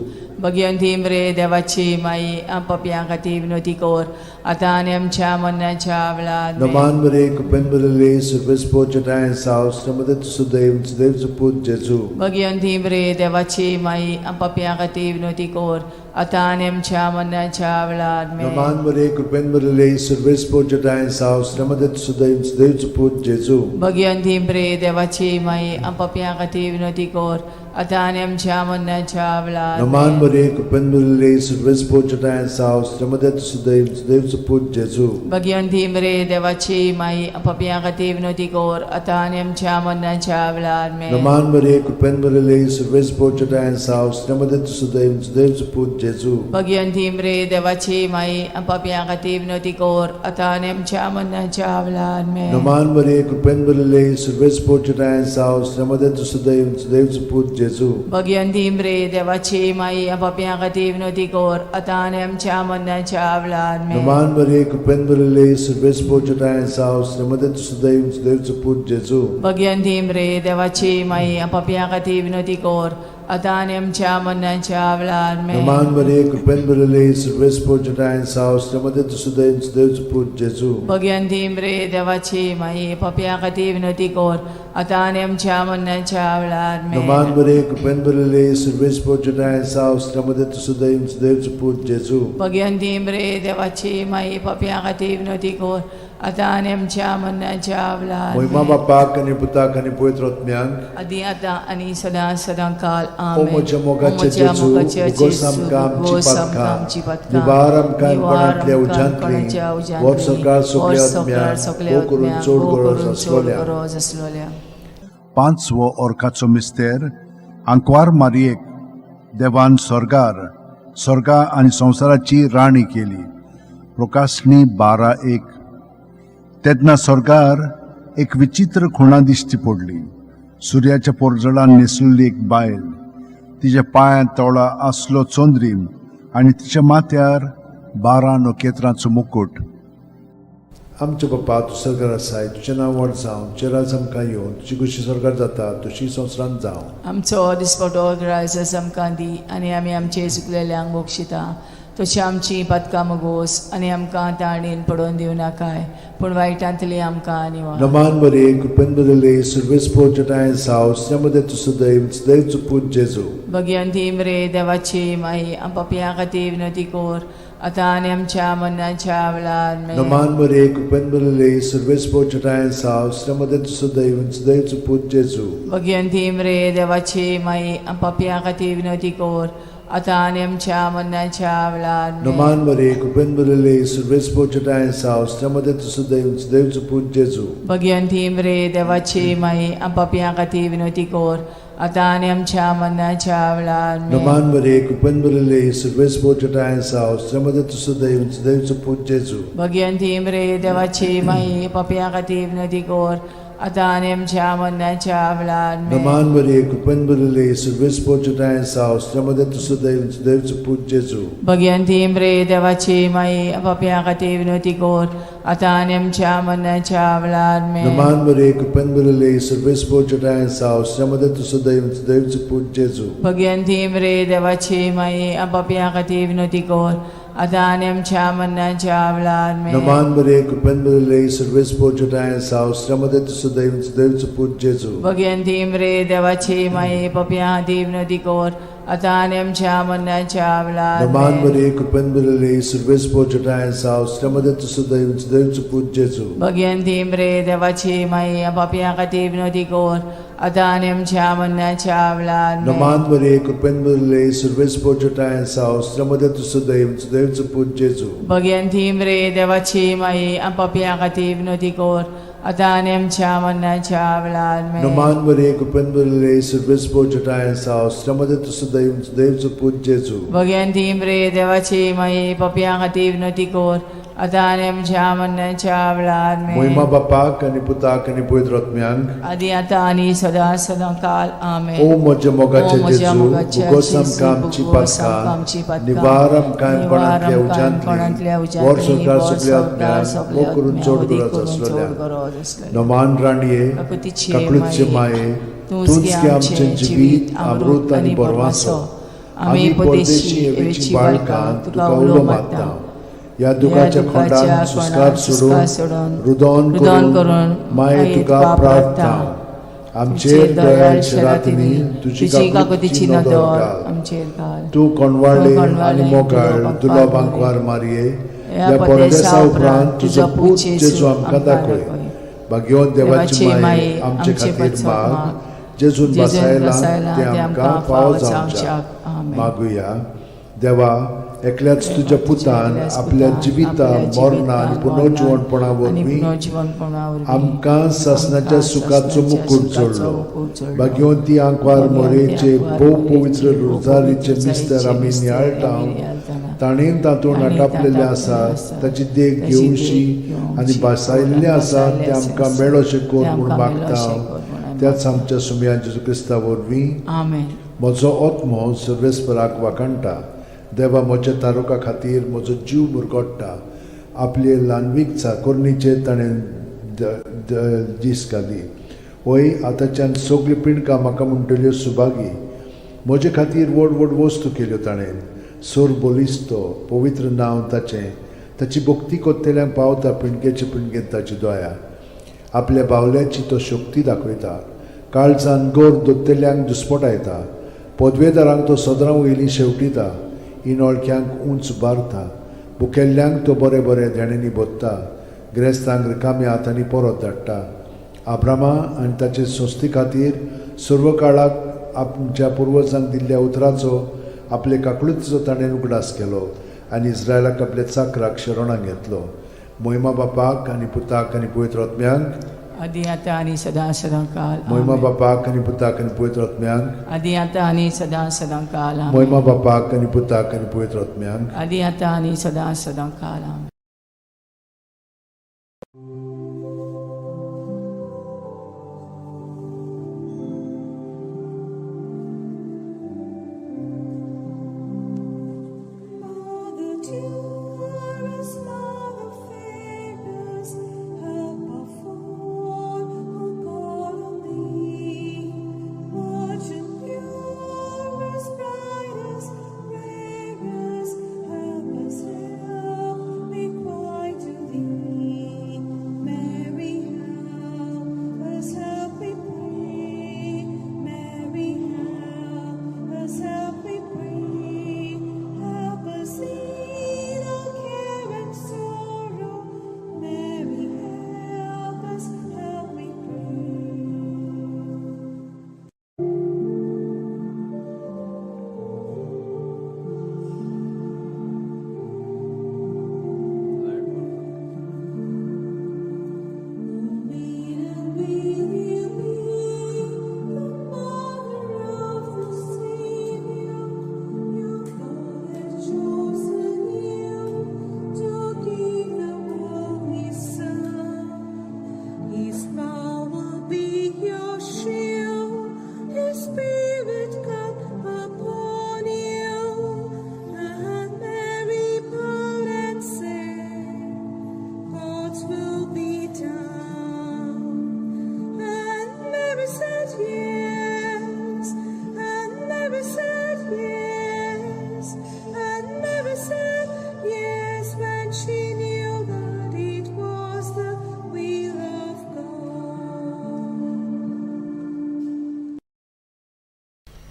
[SPEAKER 2] भगिनी मरे देवाची माई पापयां खातीर विनवती कर आतां आनी आमच्या मरणाच्या वेळार आमेन.
[SPEAKER 1] नमान मरिये, कृपेन भरिल्ले, सर्वेस्पोर जटाय सावस मध्ये तूं सदैव सदैवचो पूत जेजू.
[SPEAKER 2] भगिनी मरे देवाची माई पापयां खातीर विनवती कर आतां आनी आमच्या मरणाच्या वेळार आमेन.
[SPEAKER 1] नमान मरिये, कृपेन भरिल्ले, सर्वेस्पोर जटाय सावस मध्ये तूं सदैव सदैवचो पूत जेजू.
[SPEAKER 2] भगिनी मरे देवाची माई पापयां खातीर विनवती कर आतां आनी आमच्या मरणाच्या वेळार
[SPEAKER 1] नमान
[SPEAKER 2] आमेन.
[SPEAKER 1] मरिये, कृपेन भरिल्ले, सर्वेस्पोर जटाय सावस मध्ये तूं सदैव सदैवचो पूत जेजू.
[SPEAKER 2] भगिनी मरे देवाची माई पापयां खातीर विनवती कर आतां आनी आमच्या मरणाच्या वेळार आमेन.
[SPEAKER 1] नमान मरिये, कृपेन भरिल्ले, सर्वेस्पोर जटाय सावस मध्ये तूं सदैव सदैवचो पूत जेजू.
[SPEAKER 2] भगिनी मरे देवाची माई पापयां खातीर विनवती कर आतां आनी आमच्या मरणाच्या वेळार आमेन.
[SPEAKER 1] नमान मरिये, कृपेन भरिल्ले, सर्वेस्पोर जटाय सावस मध्ये तूं सदैव सदैवचो पूत जेजू.
[SPEAKER 2] भगिनी मरे देवाची माई पापयां खातीर विनवती कर आतां आनी आमच्या मरणाच्या वेळार आमेन.
[SPEAKER 1] नमान मरिये, कृपेन भरिल्ले, सर्वेस्पोर जटाय सावस मध्ये तूं सदैव सदैवचो पूत जेजू.
[SPEAKER 2] भगिनी मरे देवाची माई पापयां खातीर विनवती कर आतां आनी आमच्या मरणाच्या वेळार आमेन.
[SPEAKER 1] नमान मरिये, कृपेन भरिल्ले, सर्वेस्पोर जटाय सावस मध्ये तूं सदैव सदैवचो पूत जेजू.
[SPEAKER 2] भगिनी मरे देवाची माई पापयां खातीर विनवती कर आतां आनी आमच्या मरणाच्या वेळार आमेन.
[SPEAKER 1] नमान मरिये, कृपेन भरिल्ले, सर्वेस्पोर जटाय सावस मध्ये तूं सदैव सदैवचो पूत जेजू.
[SPEAKER 2] भगिनी मरे देवाची माई पापयां खातीर विनवती कर आतां आनी आमच्या मरणाच्या वेळार
[SPEAKER 1] महिमा
[SPEAKER 2] आमेन.
[SPEAKER 1] बापाक आनी पुताक आनी पवित्र आत्म्याक.
[SPEAKER 2] आदी आतां आनी सदां सदां काल
[SPEAKER 1] ओ
[SPEAKER 2] आमेन.
[SPEAKER 1] म्हज्या मोगाच्या
[SPEAKER 2] म्हज्या
[SPEAKER 1] जेजू,
[SPEAKER 2] मोगाच्या
[SPEAKER 1] उगोस
[SPEAKER 2] जेजू,
[SPEAKER 1] आमकां आमची
[SPEAKER 2] उगोस आमकां
[SPEAKER 1] पातकां,
[SPEAKER 2] आमची पातकां,
[SPEAKER 1] निवार आमकां
[SPEAKER 2] निवार
[SPEAKER 1] कोणांतल्या
[SPEAKER 2] आमकां
[SPEAKER 1] उज्यांतली,
[SPEAKER 2] कोणाच्या उज्यांतली,
[SPEAKER 1] वर सरकार
[SPEAKER 2] वर
[SPEAKER 1] सगल्या
[SPEAKER 2] सरकार
[SPEAKER 1] आत्म्याक,
[SPEAKER 2] सगल्या
[SPEAKER 1] भोव करून
[SPEAKER 2] आत्म्याक,
[SPEAKER 1] चड
[SPEAKER 2] भोव
[SPEAKER 1] गरज
[SPEAKER 2] करून चड
[SPEAKER 1] आसलोल्या.
[SPEAKER 2] गरज आसलोल्या.
[SPEAKER 3] पांचवो अर्काचो मिस्तेर. आंकवार मारियेक देवान स्वर्गार स्वर्गा आनी संवसाराची राणी केली. प्रकाशणी 12:1. तेन्ना स्वर्गार एक विचित्र खुणा दिश्टी पडली. सुर्याच्या पोरजळान न्हेसलेली एक बायल, तिच्या पांयांत तोळा आसलो चंद्रीम आनी तिच्या माथ्यार 12 नखेत्रांचो मुकूट.
[SPEAKER 1] आमच्या बापा, तूं सरकार आसाय, तुजें नांव व्हड जावं, तुजें राज आमकां येवं, तुजी खोशी स्वर्गार जाता तशी संवसारांत जावं.
[SPEAKER 2] आमचो दिसपटो ग्रायस आमकां दी आनी आमी आमचे चुकलेल्यांक बक्षिता तशी आमची पातकां मगोस आनी आमकां ताळणेन पडोवन दिवं नाकाय पूण वायटांतली आमकां निवार.
[SPEAKER 1] नमान बरे कृपेन बरले सर्वेस्पोर जटाय साव स्नेमदे तूं सदैव सदैव पूत जेजू.
[SPEAKER 2] भगवंती मरे देवाची माई पापया खातीर विनवती कर आतां आनी आमच्या मरणाच्या वेळार आमेन.
[SPEAKER 1] नमान बरे कृपेन बरले सर्वेस्पोर जटाय साव स्नेमदे तूं सदैव सदैव पूत जेजू.
[SPEAKER 2] भगवंती मरे देवाची माई पापया खातीर विनवती कर आतां आनी आमच्या मरणाच्या वेळार आमेन.
[SPEAKER 1] नमान बरे कृपेन बरले सर्वेस्पोर जटाय साव स्नेमदे तूं सदैव सदैव पूत जेजू.
[SPEAKER 2] भगवंती मरे देवाची माई पापया खातीर विनवती कर आतां आनी आमच्या मरणाच्या वेळार आमेन.
[SPEAKER 1] नमान बरे कृपेन बरले सर्वेस्पोर जटाय साव स्नेमदे तूं सदैव सदैव पूत जेजू.
[SPEAKER 2] भगवंती मरे देवाची माई पापया खातीर विनवती कर आतां आनी आमच्या मरणाच्या वेळार आमेन.
[SPEAKER 1] नमान बरे कृपेन बरले सर्वेस्पोर जटाय साव स्नेमदे तूं सदैव सदैव पूत जेजू.
[SPEAKER 2] भगवंती मरे देवाची माई पापया खातीर विनवती कर आतां आनी आमच्या मरणाच्या वेळार आमेन.
[SPEAKER 1] नमान बरे कृपेन बरले सर्वेस्पोर जटाय साव स्नेमदे तूं सदैव सदैव पूत जेजू.
[SPEAKER 2] भगवंती मरे देवाची माई पापया खातीर विनवती कर आतां आनी आमच्या मरणाच्या वेळार आमेन.
[SPEAKER 1] नमान बरे कृपेन बरले सर्वेस्पोर जटाय साव स्नेमदे तूं सदैव सदैव पूत जेजू.
[SPEAKER 2] भगवंती मरे देवाची माई पापया खातीर विनवती कर आतां आनी आमच्या मरणाच्या वेळार
[SPEAKER 1] नमान
[SPEAKER 2] आमेन.
[SPEAKER 1] बरे कृपेन बरले सर्वेस्पोर जटाय साव स्नेमदे तूं सदैव सदैव पूत जेजू.
[SPEAKER 2] भगवंती मरे देवाची माई पापया खातीर विनवती कर आतां आनी आमच्या मरणाच्या वेळार आमेन.
[SPEAKER 1] नमान बरे कृपेन बरले सर्वेस्पोर जटाय साव स्नेमदे तूं सदैव सदैव पूत जेजू.
[SPEAKER 2] भगवंती मरे देवाची माई पापया खातीर विनवती कर आतां आनी आमच्या मरणाच्या वेळार आमेन.
[SPEAKER 1] नमान बरे कृपेन बरले सर्वेस्पोर जटाय साव स्नेमदे तूं सदैव सदैव पूत जेजू.
[SPEAKER 2] भगवंती मरे देवाची माई पापया खातीर विनवती कर आतां आनी आमच्या मरणाच्या वेळार आमेन.
[SPEAKER 1] मोहिमा बापाक आनी पुताक आनी पवित्र आत्म्यांक
[SPEAKER 2] आदी आतां आनी सदां सदां काल आमेन.
[SPEAKER 1] ओ म्हज्या मोगाचे
[SPEAKER 2] ओ म्हज्या
[SPEAKER 1] जेजू
[SPEAKER 2] मोगाचे
[SPEAKER 1] भुगोस
[SPEAKER 2] जेजू,
[SPEAKER 1] आमकां आमची
[SPEAKER 2] भुगोस आमकां आमची
[SPEAKER 1] पातकां
[SPEAKER 2] पातकां,
[SPEAKER 1] निवार आमकां
[SPEAKER 2] निवार
[SPEAKER 1] कोणांतल्या
[SPEAKER 2] आमकां कोणांतल्या
[SPEAKER 1] उज्यांतली
[SPEAKER 2] उज्यांतली,
[SPEAKER 1] वर संवसार
[SPEAKER 2] वर
[SPEAKER 1] सगल्या
[SPEAKER 2] संवसार
[SPEAKER 1] आत्म्यांक
[SPEAKER 2] सगल्या
[SPEAKER 1] मोग करून
[SPEAKER 2] आत्म्यांक,
[SPEAKER 1] चड
[SPEAKER 2] मोग
[SPEAKER 1] गरज
[SPEAKER 2] करून
[SPEAKER 1] आसलेल्या
[SPEAKER 2] चड गरज आसलेल्या.
[SPEAKER 1] नमान राणये
[SPEAKER 2] काकुतीचे
[SPEAKER 1] काकळूतचे
[SPEAKER 2] माये,
[SPEAKER 1] माये
[SPEAKER 2] तूंच
[SPEAKER 1] तूंच
[SPEAKER 2] गे
[SPEAKER 1] गे
[SPEAKER 2] आमचें
[SPEAKER 1] आमचें
[SPEAKER 2] जिवीत अमृत आनी बरवासो. आमी परदेशी एवेची बाळकां तुका उलो मारता.
[SPEAKER 1] ह्या दुखाच्या खोंडान सुस्कार सोडून रुदोन
[SPEAKER 2] रुदन
[SPEAKER 1] करून
[SPEAKER 2] करून
[SPEAKER 1] माये तुका प्रार्थना आमचेर दयाळ शेरातिनी तुजी
[SPEAKER 2] तुजी
[SPEAKER 1] काकुतीची
[SPEAKER 2] काकुतीची
[SPEAKER 1] नदर
[SPEAKER 2] नदर
[SPEAKER 1] घाल.
[SPEAKER 2] आमचेर घाल.
[SPEAKER 1] तूं कोणवाळे
[SPEAKER 2] तूं कोणवाळे
[SPEAKER 1] आनी मोगाळ
[SPEAKER 2] दुलो
[SPEAKER 1] दुलो
[SPEAKER 2] बांकवार
[SPEAKER 1] बांकवार मारये
[SPEAKER 2] ह्या
[SPEAKER 1] ह्या
[SPEAKER 2] परदेसा
[SPEAKER 1] परदेसा उपरांत तुजो पूत जेजू आमकां
[SPEAKER 2] आमकां
[SPEAKER 1] दाखय.
[SPEAKER 2] दाखय.
[SPEAKER 1] भाग्यवंत देवाची
[SPEAKER 2] देवाची
[SPEAKER 1] माये
[SPEAKER 2] माये
[SPEAKER 1] आमचे
[SPEAKER 2] आमचे
[SPEAKER 1] खातीर
[SPEAKER 2] पासत
[SPEAKER 1] माग
[SPEAKER 2] माग.
[SPEAKER 1] जेजून
[SPEAKER 2] जेजून
[SPEAKER 1] बसायला
[SPEAKER 2] बसायला
[SPEAKER 1] ते आमकां फावो जावच्याक.
[SPEAKER 2] आमेन.
[SPEAKER 1] मागुया. देवा एकल्याच तुज्या पुतान
[SPEAKER 2] एकल्याच
[SPEAKER 1] आपल्या
[SPEAKER 2] पुतान
[SPEAKER 1] जिविता
[SPEAKER 2] आपल्या
[SPEAKER 1] मरणा आनी
[SPEAKER 2] जिवितान,
[SPEAKER 1] पुनर्जिवणपणा
[SPEAKER 2] मरणान आनी
[SPEAKER 1] वरवीं
[SPEAKER 2] पुनर्जिवणपणा वरवीं
[SPEAKER 1] आमकां सासणाच्या
[SPEAKER 2] आमकां
[SPEAKER 1] सुखाचो
[SPEAKER 2] सासणाच्या
[SPEAKER 1] मुकूट
[SPEAKER 2] सुखाचो
[SPEAKER 1] जोडलो.
[SPEAKER 2] मुकूट जोडलो.
[SPEAKER 1] भाग्यवंती आंकवार
[SPEAKER 2] भाग्यवंती
[SPEAKER 1] मोरेचे
[SPEAKER 2] आंकवार
[SPEAKER 1] भोव
[SPEAKER 2] मोरेचे
[SPEAKER 1] पवित्र
[SPEAKER 2] भोव
[SPEAKER 1] रोजारीचे
[SPEAKER 2] पवित्र
[SPEAKER 1] मिस्तर आमी
[SPEAKER 2] रोजारीचे
[SPEAKER 1] नियाळटा
[SPEAKER 2] मिस्तर आमी नियाळटाना.
[SPEAKER 1] ताणें तातूंत
[SPEAKER 2] ताणें
[SPEAKER 1] आटापलेलें
[SPEAKER 2] तातूंत
[SPEAKER 1] आसा
[SPEAKER 2] आसा
[SPEAKER 1] ताची देख
[SPEAKER 2] ताची देख
[SPEAKER 1] घेवशी
[SPEAKER 2] घेवची
[SPEAKER 1] आनी भासायल्लें
[SPEAKER 2] आनी
[SPEAKER 1] आसा
[SPEAKER 2] भासायल्लें
[SPEAKER 1] तें
[SPEAKER 2] आसा
[SPEAKER 1] आमकां मेळोशें कर
[SPEAKER 2] तें
[SPEAKER 1] म्हूण
[SPEAKER 2] आमकां
[SPEAKER 1] मागता
[SPEAKER 2] मेळोशें कर म्हूण आमी
[SPEAKER 1] त्याच आमच्या सुमया जेजू क्रिस्ता वरवीं.
[SPEAKER 2] आमेन.
[SPEAKER 1] म्हजो आत्मो सर्वेस्पराक वाखाणटा. देवा म्हज्या तारुका खातीर म्हजो जीव मुरगोट्टा. आपले ल्हानवीक चाकोरणीचेर ताणें दीस घाली. वय आतांच्यान सगळीं पिंडकां म्हाका म्हणटल्यो सुभागी. म्हजे खातीर व्हड व्हड वस्तू केल्यो ताणें. सोर बलिस्तो पवित्र नांव ताचें. ताची भक्ती कोत्तेल्यांक पावता पिंडकेचे पिंडकेंत ताची दया. आपल्या बावल्याची तो शक्ती दाखयता. काळजान गोर दोत्तेल्यांक दुस्पटायता. पदवेदारांक तो सदरां वयलीं शेवटिता. इनोळख्यांक उंच बारता. भुकेल्ल्यांक तो बरें बरें देण्यांनी भोत्ता. गिरेस्तांक रिकाम्या हातांनी परत धाडटा. आब्रामा आनी ताचे संस्थे खातीर सर्व काळाक आमच्या पुर्वजांक दिल्ल्या उतराचो आपले काकळुतीचो ताणें उगडास केलो आनी इस्रायलाक आपल्या चाकराक शरणाक घेतलो. मोहिमा बापाक आनी पुताक आनी पवित्र आत्म्यांक
[SPEAKER 2] आदी आतां आनी सदां सदां काल
[SPEAKER 1] मोहिमा
[SPEAKER 2] आमेन.
[SPEAKER 1] बापाक आनी पुताक आनी पवित्र आत्म्यांक
[SPEAKER 2] आदी आतां आनी सदां सदां काल आमेन.
[SPEAKER 1] मोहिमा बापाक आनी पुताक आनी पवित्र आत्म्यांक
[SPEAKER 2] आदी आतां आनी सदां सदां काल आमेन.
[SPEAKER 5] Mother dearest, Mother fairest, help of all who call on thee. Virgin purest, brightest, rarest, help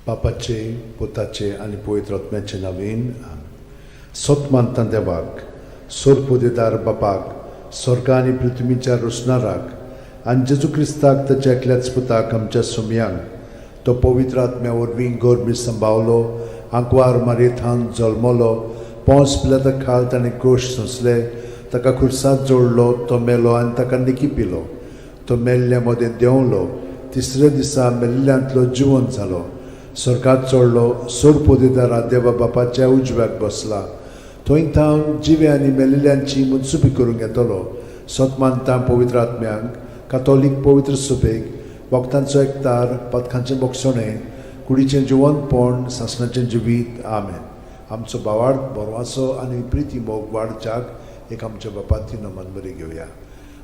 [SPEAKER 1] बापाचे, पुताचे आनी पवित्र आत्म्याचे नवीन. सत मानता देवाक, सोरपोदेदार बापाक, स्वर्ग आनी पृथ्वीच्या रोसणाराक, आनी जेजू क्रिस्ताक ताच्या एकल्याच पुताक, आमच्या सुमयांक, तो पवित्र आत्म्या वरवीं गर्भी संभावलो, आंकवार मारयेथान जल्मलो, पोंस पिलाता खाल ताणें क्रोश सोंसले, ताका खुर्सात जोडलो, तो मेलो आनी ताका निकी पिलो, तो मेल्ल्या मदें देंवलो, तिसऱ्या दिसा मेल्ल्यांतलो जिवन जालो, स्वर्गात चडलो, सोरपोदेदारा देवा बापाच्या उजव्याक बसला, थंय थावन जिवे आनी मेल्ल्यांची मुनसुबी करूंक येतलो. सत मानता पवित्र आत्म्यांक, कातोलीक पवित्र सुबेक, भक्तांचो एकतार, पदकांचें बोगसणें, कुडीचें जिवनपण, सासणाचें जिवीत. आमेन. आमचो भावार्थ, बरवासो आनी प्रिती मोग वाडच्याक एक आमच्या बापाती नमन बरी घेवया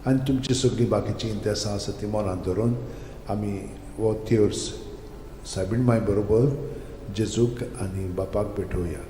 [SPEAKER 1] आनी तुमची सगळीं बाकीचीं इंतेसां आसा ती मनांत धरून आमी हो तेर्स सायबीण माय बरोबर जेजूक आनी बापाक भेटोवया.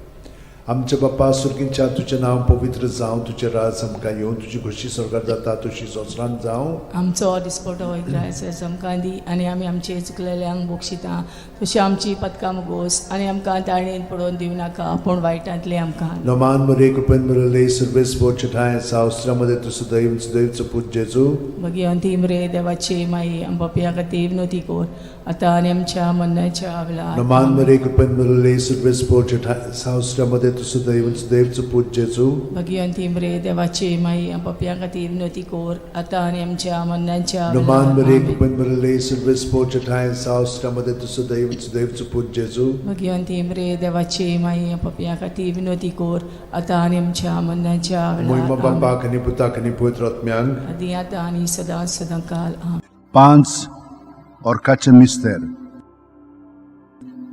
[SPEAKER 1] आमच्या बापा सुर्गींच्या, तुजें नांव पवित्र जावं, तुजें राज आमकां येवं, तुजी खोशी स्वर्गात जाता तशी संवसारांत जावं.
[SPEAKER 2] आमचो दिसपटो इग्रायस आमकां दी आनी आमी आमचे चुकलेल्यांक बक्षिता तशी आमची पदकां मुगोस आनी आमकां ताळणेन पडोवन दिवं नाका, पूण वायटांतले आमकां.
[SPEAKER 1] नमान मरे, कृपेन मरले, सर्वेस ठाय सावस्त्रामध्ये तूं सदैव सदैवचो पूत जेजू.
[SPEAKER 2] मागीर अंतीम रे देवाची माई, आम पापया खातीर विनवती कर, आतां आनी आमच्या मरणाच्या वेळार.
[SPEAKER 1] नमान मरे, कृपेन मरले, सर्वेस ठाय सावस्त्रामध्ये तूं सदैव सदैवचो पूत जेजू.
[SPEAKER 2] मागीर अंतीम रे देवाची माई, आम पापया खातीर विनवती कर, आतां आनी आमच्या मरणाच्या
[SPEAKER 1] नमान
[SPEAKER 2] वेळार.
[SPEAKER 1] मरे,
[SPEAKER 2] आमेन.
[SPEAKER 1] कृपेन मरले, सर्वेस ठाय सावस्त्रामध्ये तूं सदैव सदैवचो पूत जेजू.
[SPEAKER 2] मागीर अंतीम रे देवाची माई, आम पापया खातीर विनवती कर, आतां आनी आमच्या मरणाच्या
[SPEAKER 1] मोहिमा
[SPEAKER 2] वेळार. आमेन.
[SPEAKER 1] बापाक आनी पुताक आनी पवित्र आत्म्यांक.
[SPEAKER 2] आदी आतां आनी सदां सदां काल. आमेन.
[SPEAKER 3] 5 ऑर्काचे मिस्तेर.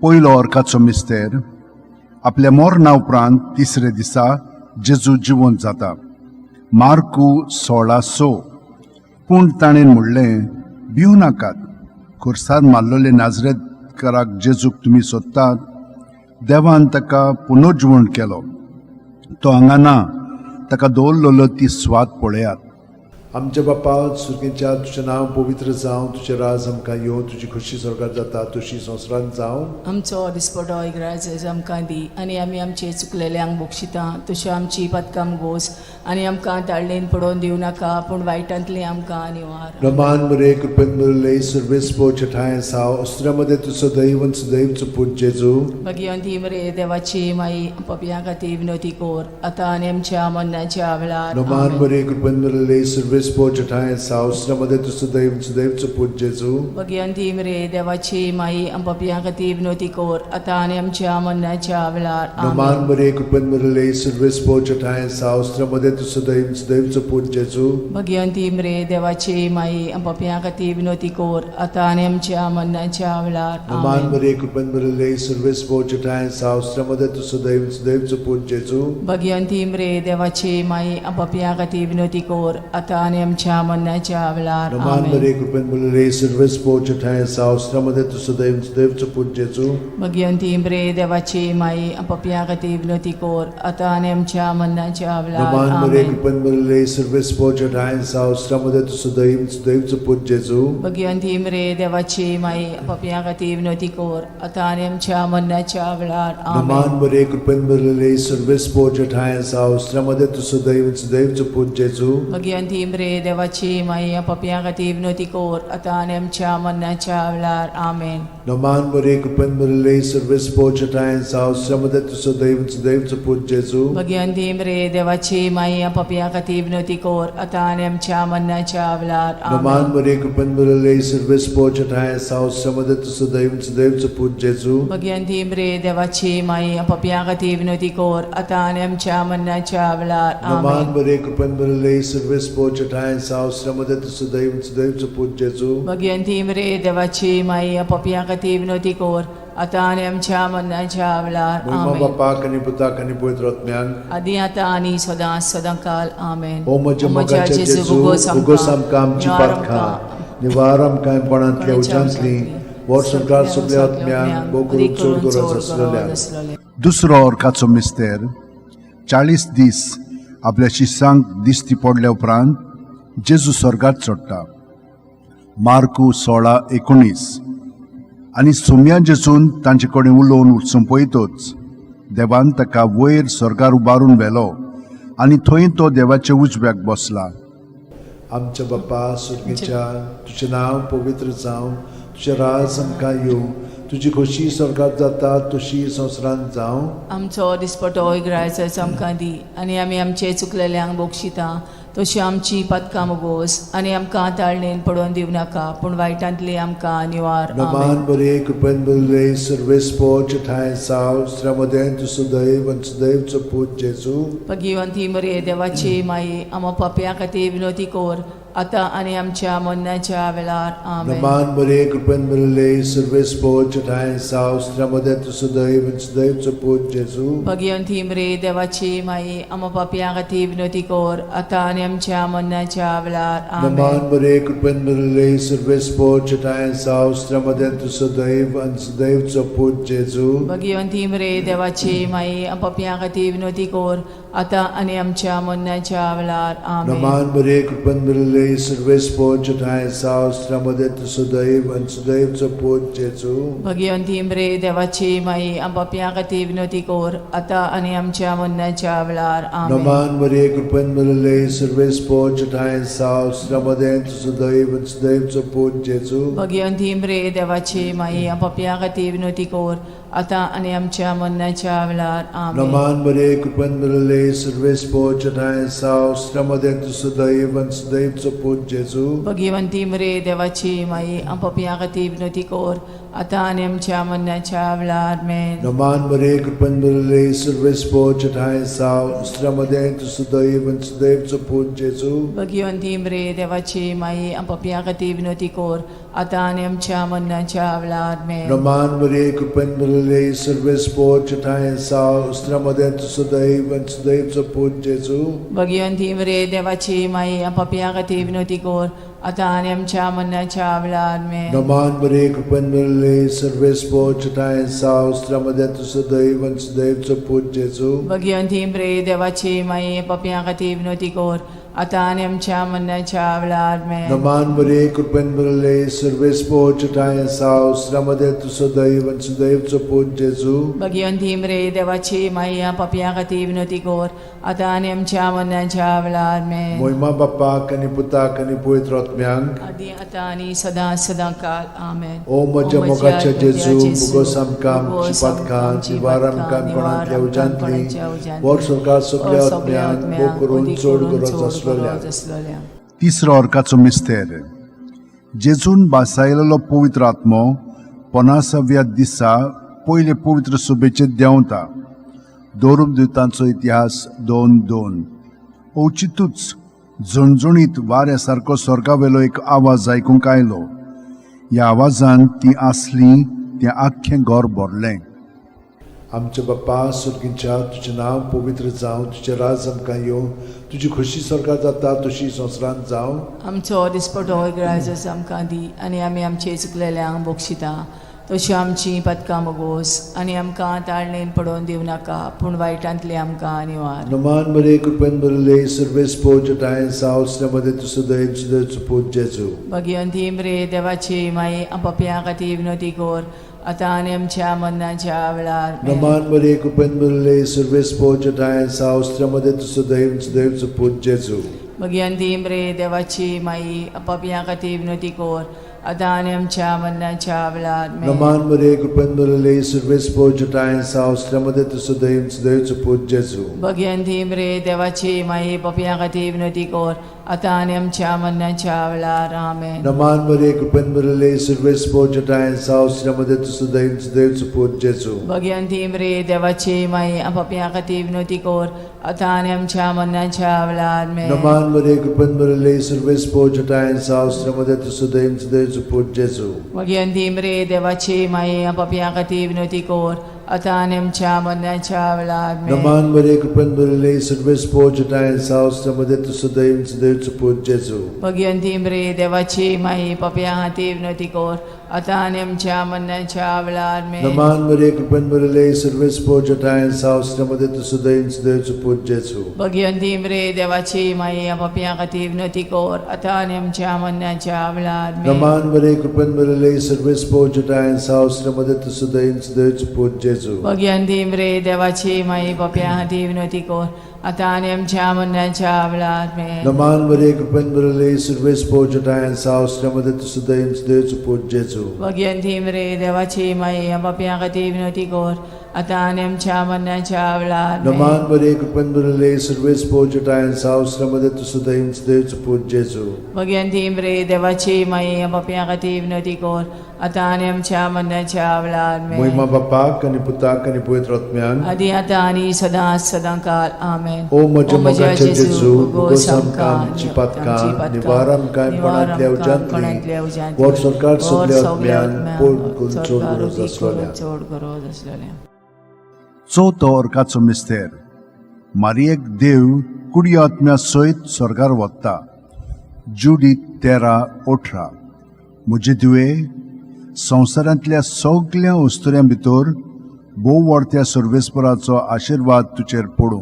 [SPEAKER 3] पयलो ऑर्काचो मिस्तेर, आपल्या मरणा उपरांत तिसरे दिसा जेजू जिवंत जाता. मार्कू 16:6. पूण ताणें म्हणलें, भिवू नाकात, खुर्सार मारलेले नाजरेतकाराक जेजूक तुमी सोदतात. देवान ताका पुनर्जिवण केलो. तो हांगा ना. ताका दवरलेलो ती स्वाद पळयात.
[SPEAKER 1] आमच्या बापा सुर्गीच्या, तुजें नांव पवित्र जावं, तुजें राज आमकां येवं, तुजी खोशी स्वर्गात जाता तशी संवसारांत जावं.
[SPEAKER 2] आमचो दिसपटो इग्राज आमकां दी आनी आमी आमचे चुकलेल्यांक बक्षिता तश्यो आमची पदकां गोस आनी आमकां ताळणेन पडोवन दिवं नाका, पूण वायटांतली आमकां निवार.
[SPEAKER 1] रमान मरे, कृपेन मरले, सर्वेस ठाय साव अस्त्रामध्ये तूं सदैव सदैवचो पूत जेजू.
[SPEAKER 2] भगिवंती मरे देवाची माई, पपया खातीर विनवती कर, आतां आनी आमच्या मरणाच्या वेळार.
[SPEAKER 1] रमान
[SPEAKER 2] आमेन.
[SPEAKER 1] मरे, कृपेन मरले, सर्वेस ठाय साव अस्त्रामध्ये तूं सदैव सदैवचो पूत जेजू.
[SPEAKER 2] भगिवंती मरे देवाची माई, पपया खातीर विनवती कर, आतां आनी आमच्या मरणाच्या वेळार.
[SPEAKER 1] रमान
[SPEAKER 2] आमेन.
[SPEAKER 1] मरे, कृपेन मरले, सर्वेस ठाय साव अस्त्रामध्ये तूं सदैव सदैवचो पूत जेजू.
[SPEAKER 2] भगिवंती मरे देवाची माई, पपया खातीर विनवती कर, आतां आनी आमच्या मरणाच्या वेळार.
[SPEAKER 1] रमान
[SPEAKER 2] आमेन.
[SPEAKER 1] मरे, कृपेन मरले, सर्वेस ठाय साव अस्त्रामध्ये तूं सदैव सदैवचो पूत जेजू.
[SPEAKER 2] भगिवंती मरे देवाची माई, पपया खातीर विनवती कर, आतां आनी आमच्या मरणाच्या वेळार.
[SPEAKER 1] रमान
[SPEAKER 2] आमेन.
[SPEAKER 1] मरे, कृपेन मरले, सर्वेस ठाय साव अस्त्रामध्ये तूं सदैव सदैवचो पूत जेजू.
[SPEAKER 2] भगिवंती मरे देवाची माई, पपया खातीर विनवती कर, आतां आनी आमच्या मरणाच्या वेळार.
[SPEAKER 1] रमान मरे,
[SPEAKER 2] आमेन.
[SPEAKER 1] कृपेन मरले, सर्वेस ठाय साव अस्त्रामध्ये तूं सदैव सदैवचो पूत जेजू.
[SPEAKER 2] भगिवंती मरे देवाची माई, पपया खातीर विनवती कर, आतां आनी आमच्या मरणाच्या वेळार.
[SPEAKER 1] रमान
[SPEAKER 2] आमेन.
[SPEAKER 1] मरे, कृपेन मरले, सर्वेस ठाय साव अस्त्रामध्ये तूं सदैव सदैवचो पूत जेजू.
[SPEAKER 2] भगिवंती मरे देवाची माई, पपया खातीर विनवती कर, आतां आनी आमच्या मरणाच्या वेळार. आमेन.
[SPEAKER 1] नमान मरे, कृपेन मरले, सर्वेस ठाय साव अस्त्रामध्ये तूं सदैव सदैवचो पूत जेजू.
[SPEAKER 2] भगिवंती मरे देवाची माई, पपया खातीर विनवती कर, आतां आनी आमच्या मरणाच्या वेळार.
[SPEAKER 1] नमान
[SPEAKER 2] आमेन.
[SPEAKER 1] मरे, कृपेन मरले, सर्वेस ठाय साव अस्त्रामध्ये तूं सदैव सदैवचो पूत जेजू.
[SPEAKER 2] भगिवंती मरे देवाची माई, पपया खातीर विनवती कर, आतां आनी आमच्या मरणाच्या वेळार.
[SPEAKER 1] नमान
[SPEAKER 2] आमेन.
[SPEAKER 1] मरे, कृपेन मरले, सर्वेस ठाय साव अस्त्रामध्ये तूं सदैव सदैवचो पूत जेजू.
[SPEAKER 2] भगिवंती मरे देवाची माई, पपया खातीर विनवती कर, आतां आनी आमच्या मरणाच्या वेळार.
[SPEAKER 1] मोहिमा
[SPEAKER 2] आमेन.
[SPEAKER 1] बापाक आनी पुताक आनी पवित्र आत्म्यांक.
[SPEAKER 2] आदी आतां आनी सदां सदां काल. आमेन.
[SPEAKER 1] ओ म्हज्या मोगाच्या जेजू, उगोस आमकां आमची पातकां, निवार आमकां कोणांतल्या उज्यांतली, वर्सभर सगल्या आत्म्यांक, भोव करून चड गरज आसलेल्या.
[SPEAKER 3] दुसरो ऑर्काचो मिस्तेर, 40 दीस आपल्या शिसांक दिश्टी पडल्या उपरांत जेजू स्वर्गात चडटा. मार्कू 16:19. आनी सोम्या जेजून तांचे कडेन उलोवन सोंपयतच देवान ताका वयर स्वर्गार उबारून व्हेलो आनी थंय तो देवाच्या उजव्याक बसला.
[SPEAKER 1] आमच्या बाप्पा सुर्गीच्या, तुजें नांव पवित्र जावं, तुजें राज आमकां येवं, तुजी खोशी स्वर्गात जाता तशी संवसारांत जावं.
[SPEAKER 2] आमचो दिसपटो इग्रायचो आमकां दी आनी आमी आमचे चुकलेल्यांक बक्षिता तशी आमची पातकां मोगोस आनी आमकां ताळणेन पडोवन दिवं नाका पूण वायटांतली आमकां निवार. आमेन.
[SPEAKER 1] नमान बरे कृपेन बरले सर्वेस्पोच ठांय साव स्त्र्यामदें तूं सुदैव आनी सुदैवचो पूत जेजू.
[SPEAKER 2] भगिवंती मरे देवाची माई, आमा पापया खातीर विनोती कोर आतां आनी आमच्या मरणाच्या वेळार. आमेन.
[SPEAKER 1] नमान बरे कृपेन बरले सर्वेस्पोच ठांय साव स्त्र्यामदें तूं सुदैव आनी सुदैवचो पूत जेजू.
[SPEAKER 2] भगिवंती मरे देवाची माई, आमा पापया खातीर विनोती कोर आतां आनी आमच्या मरणाच्या वेळार. आमेन.
[SPEAKER 1] नमान बरे कृपेन बरले सर्वेस्पोच ठांय साव स्त्र्यामदें तूं सुदैव आनी सुदैवचो पूत जेजू.
[SPEAKER 2] भगिवंती मरे देवाची माई, पापया खातीर विनोती कोर आतां आनी आमच्या मरणाच्या वेळार. आमेन.
[SPEAKER 1] नमान बरे कृपेन बरले सर्वेस्पोच ठांय साव स्त्र्यामदें तूं सुदैव आनी सुदैवचो पूत जेजू.
[SPEAKER 2] भगिवंती मरे देवाची माई, पापया खातीर विनोती कोर आतां आनी आमच्या मरणाच्या वेळार. आमेन.
[SPEAKER 1] नमान बरे कृपेन बरले सर्वेस्पोच ठांय साव स्त्र्यामदें तूं सुदैव आनी सुदैवचो पूत जेजू.
[SPEAKER 2] भगिवंती मरे देवाची माई, पापया खातीर विनोती कोर आतां आनी आमच्या मरणाच्या वेळार. आमेन.
[SPEAKER 1] नमान बरे कृपेन बरले सर्वेस्पोच ठांय साव स्त्र्यामदें तूं सुदैव आनी सुदैवचो पूत जेजू.
[SPEAKER 2] भगिवंती मरे देवाची माई, पापया खातीर विनोती कोर आतां आनी आमच्या मरणाच्या वेळार. आमेन.
[SPEAKER 1] नमान बरे कृपेन बरले सर्वेस्पोच ठांय साव स्त्र्यामदें तूं सुदैव आनी सुदैवचो पूत जेजू.
[SPEAKER 2] भगिवंती मरे देवाची माई, पापया खातीर विनोती कोर आतां आनी आमच्या मरणाच्या वेळार. आमेन.
[SPEAKER 1] नमान बरे कृपेन बरले सर्वेस्पोच ठांय साव स्त्र्यामदें तूं सुदैव आनी सुदैवचो पूत जेजू.
[SPEAKER 2] भगिवंती मरे देवाची माई, पापया खातीर विनोती कोर आतां आनी आमच्या मरणाच्या वेळार. आमेन.
[SPEAKER 1] नमान बरे कृपेन बरले सर्वेस्पोच ठांय साव स्त्र्यामदें तूं सुदैव आनी सुदैवचो पूत जेजू.
[SPEAKER 2] भगिवंती मरे देवाची माई, पापया खातीर विनोती कोर आतां आनी आमच्या मरणाच्या वेळार. आमेन.
[SPEAKER 1] नमान बरे कृपेन बरले सर्वेस्पोच ठांय साव स्त्र्यामदें तूं सुदैव आनी सुदैवचो पूत जेजू.
[SPEAKER 2] भगिवंती मरे देवाची माई, पापया खातीर विनोती कोर आतां आनी आमच्या मरणाच्या वेळार. आमेन.
[SPEAKER 1] मोहिमा बाप्पाक आनी पुताक आनी पवित्र आत्म्यांक,
[SPEAKER 2] आदी आतां आनी सदां सदां काल. आमेन.
[SPEAKER 1] ओ म्हज्या मोगाच्या जेजू, मुगोस आमकां आमची पातकां निवार आमकां कोणांतल्या उज्यांतली वर सरकार सगल्या आत्म्यांक मोग करून चड गरज आसलेल्या.
[SPEAKER 2] आसलेल्या.
[SPEAKER 3] तिसरो अर्काचो मिस्तेर. जेजून बासायलेलो पवित्र आत्मो पनासाव्या दिसा पयले पवित्र सभेचेर देंवता. दोरूप दुतांचो इतिहास 2:2. अवचितूच झणझणीत वाऱ्या सारको स्वर्गावेलो एक आवाज आयकूंक आयलो. ह्या आवाजान ती आसली तें आख्खें घर भरलें.
[SPEAKER 1] आमच्या बाप्पा सुर्गींच्या, तुजें नांव पवित्र जावं, तुजें राज आमकां येवं, तुजी खोशी स्वर्गात जाता तशी संवसारांत जावं.
[SPEAKER 2] आमचो दिसपटो ग्रायजस आमकां दी आनी आमी आमचे चुकलेल्यांक बक्षिता तशी आमची पदकां मोगोस आनी आमकां ताळणेन पडोवन दिवं नाका पूण वायटांतली आमकां निवार.
[SPEAKER 1] नमान बरे कृपेन भरले सर्वेस्पोज ठांय सावसल्या मदें तूं सदैव सदैव पूत जेजू.
[SPEAKER 2] भगिवंती मरे देवाची माई, पापयां खातीर विनोती कोर आतां आनी आमच्या मरणाच्या वेळार.
[SPEAKER 1] नमान बरे कृपेन भरले सर्वेस्पोज ठांय सावसल्या मदें तूं सदैव सदैव पूत जेजू.
[SPEAKER 2] भगिवंती मरे देवाची माई, पापयां खातीर विनोती कोर आतां आनी आमच्या मरणाच्या वेळार.
[SPEAKER 1] नमान बरे कृपेन भरले सर्वेस्पोज ठांय सावसल्या मदें तूं सदैव सदैव पूत जेजू.
[SPEAKER 2] भगिवंती मरे देवाची माई, पापयां खातीर विनोती कोर आतां आनी आमच्या मरणाच्या वेळार. आमेन.
[SPEAKER 1] नमान बरे कृपेन भरले सर्वेस्पोज ठांय सावसल्या मदें तूं सदैव सदैव पूत जेजू.
[SPEAKER 2] भगिवंती मरे देवाची माई, पापयां खातीर विनोती कोर आतां आनी आमच्या मरणाच्या वेळार. आमेन.
[SPEAKER 1] नमान बरे कृपेन भरले सर्वेस्पोज ठांय सावसल्या मदें तूं सदैव सदैव पूत जेजू.
[SPEAKER 2] भगिवंती मरे देवाची माई, पापयां खातीर विनोती कोर आतां आनी आमच्या मरणाच्या वेळार. आमेन.
[SPEAKER 1] नमान बरे कृपेन भरले सर्वेस्पोज ठांय सावसल्या मदें तूं सदैव सदैव पूत जेजू.
[SPEAKER 2] भगिवंती मरे देवाची माई, पापयां खातीर विनोती कोर आतां आनी आमच्या मरणाच्या वेळार आमेन.
[SPEAKER 1] नमान मरिये, कृपेन भरिल्ले, सर्वेस्पर जठाय सावसमध्ये तूं सुदैन सुदैवचो पूत जेजू.
[SPEAKER 2] भगिवंती मरे देवाची माई, पापयां खातीर विनवती कर आतां आनी आमच्या मरणाच्या वेळार आमेन.
[SPEAKER 1] नमान मरिये, कृपेन भरिल्ले, सर्वेस्पर जठाय सावसमध्ये तूं सुदैन सुदैवचो पूत जेजू.
[SPEAKER 2] भगिवंती मरे देवाची माई, पापयां खातीर विनवती कर आतां आनी आमच्या मरणाच्या वेळार आमेन.
[SPEAKER 1] नमान मरिये, कृपेन भरिल्ले, सर्वेस्पर जठाय सावसमध्ये तूं सुदैन सुदैवचो पूत जेजू.
[SPEAKER 2] भगिवंती मरे देवाची माई, पापयां खातीर विनवती कर आतां आनी आमच्या मरणाच्या वेळार आमेन.
[SPEAKER 1] नमान मरिये, कृपेन भरिल्ले, सर्वेस्पर जठाय सावसमध्ये तूं सुदैन सुदैवचो पूत जेजू.
[SPEAKER 2] भगिवंती मरे देवाची माई, पापयां खातीर विनवती कर आतां आनी आमच्या मरणाच्या वेळार आमेन.
[SPEAKER 1] मोहिमा बापाक आनी पुताक आनी पवित्र आत्म्याक,
[SPEAKER 2] आदी आतां आनी सदां सदां काल आमेन.
[SPEAKER 1] ओ म्हज्या मोगाचे जेजू, भोगोस आमकां आमची पातकां, निवार आमकां कोणांतल्या उज्यांतली, वर सरकार सगल्या आत्म्यान पोड करून चड गरज आसलोल्या.
[SPEAKER 2] चड गरज आसलेल्या.
[SPEAKER 3] चवथो अर्काचो मिस्तेर. मारियेक देव कुडी आत्म्या सयत स्वर्गार वता. जुडी 13:18. म्हजे दिवे, संवसारांतल्या सगल्या अस्तुऱ्यां भितर भोव व्हडत्या सर्वेस्पराचो आशिर्वाद तुजेर पडूं.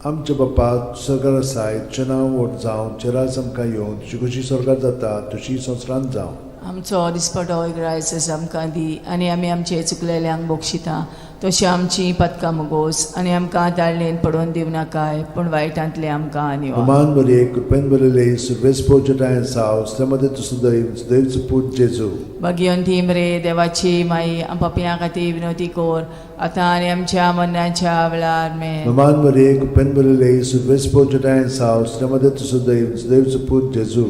[SPEAKER 1] आमच्या बापा सरकार आसाय, तुजें नांव व्हड जावं, तुजें राज आमकां येवं, तुजी खुशी स्वर्गार जाता तशी संवसारांत जावं.
[SPEAKER 2] आमचो दिसपटो इग्रायस आमकां दी आनी आमी आमचे चुकलेल्यांक बक्षिता तशी आमची पदकां मुगोस आनी आमकां ताळणेन पडोवन दिवनाकाय, पूण वायटांतले आमकां निवार.
[SPEAKER 1] नमान मरिये, कृपेन भरिल्ले, सर्वेस्पर जठाय साव, मध्ये तूं सुदैव सुदैवचो पूत जेजू.
[SPEAKER 2] भगिवंती मरे देवाची माई, पापयां खातीर विनवती कर आतां आनी आमच्या मरणाच्या वेळार आमेन.
[SPEAKER 1] नमान मरिये, कृपेन भरिल्ले, सर्वेस्पर जठाय साव, मध्ये तूं सुदैव सुदैवचो पूत जेजू.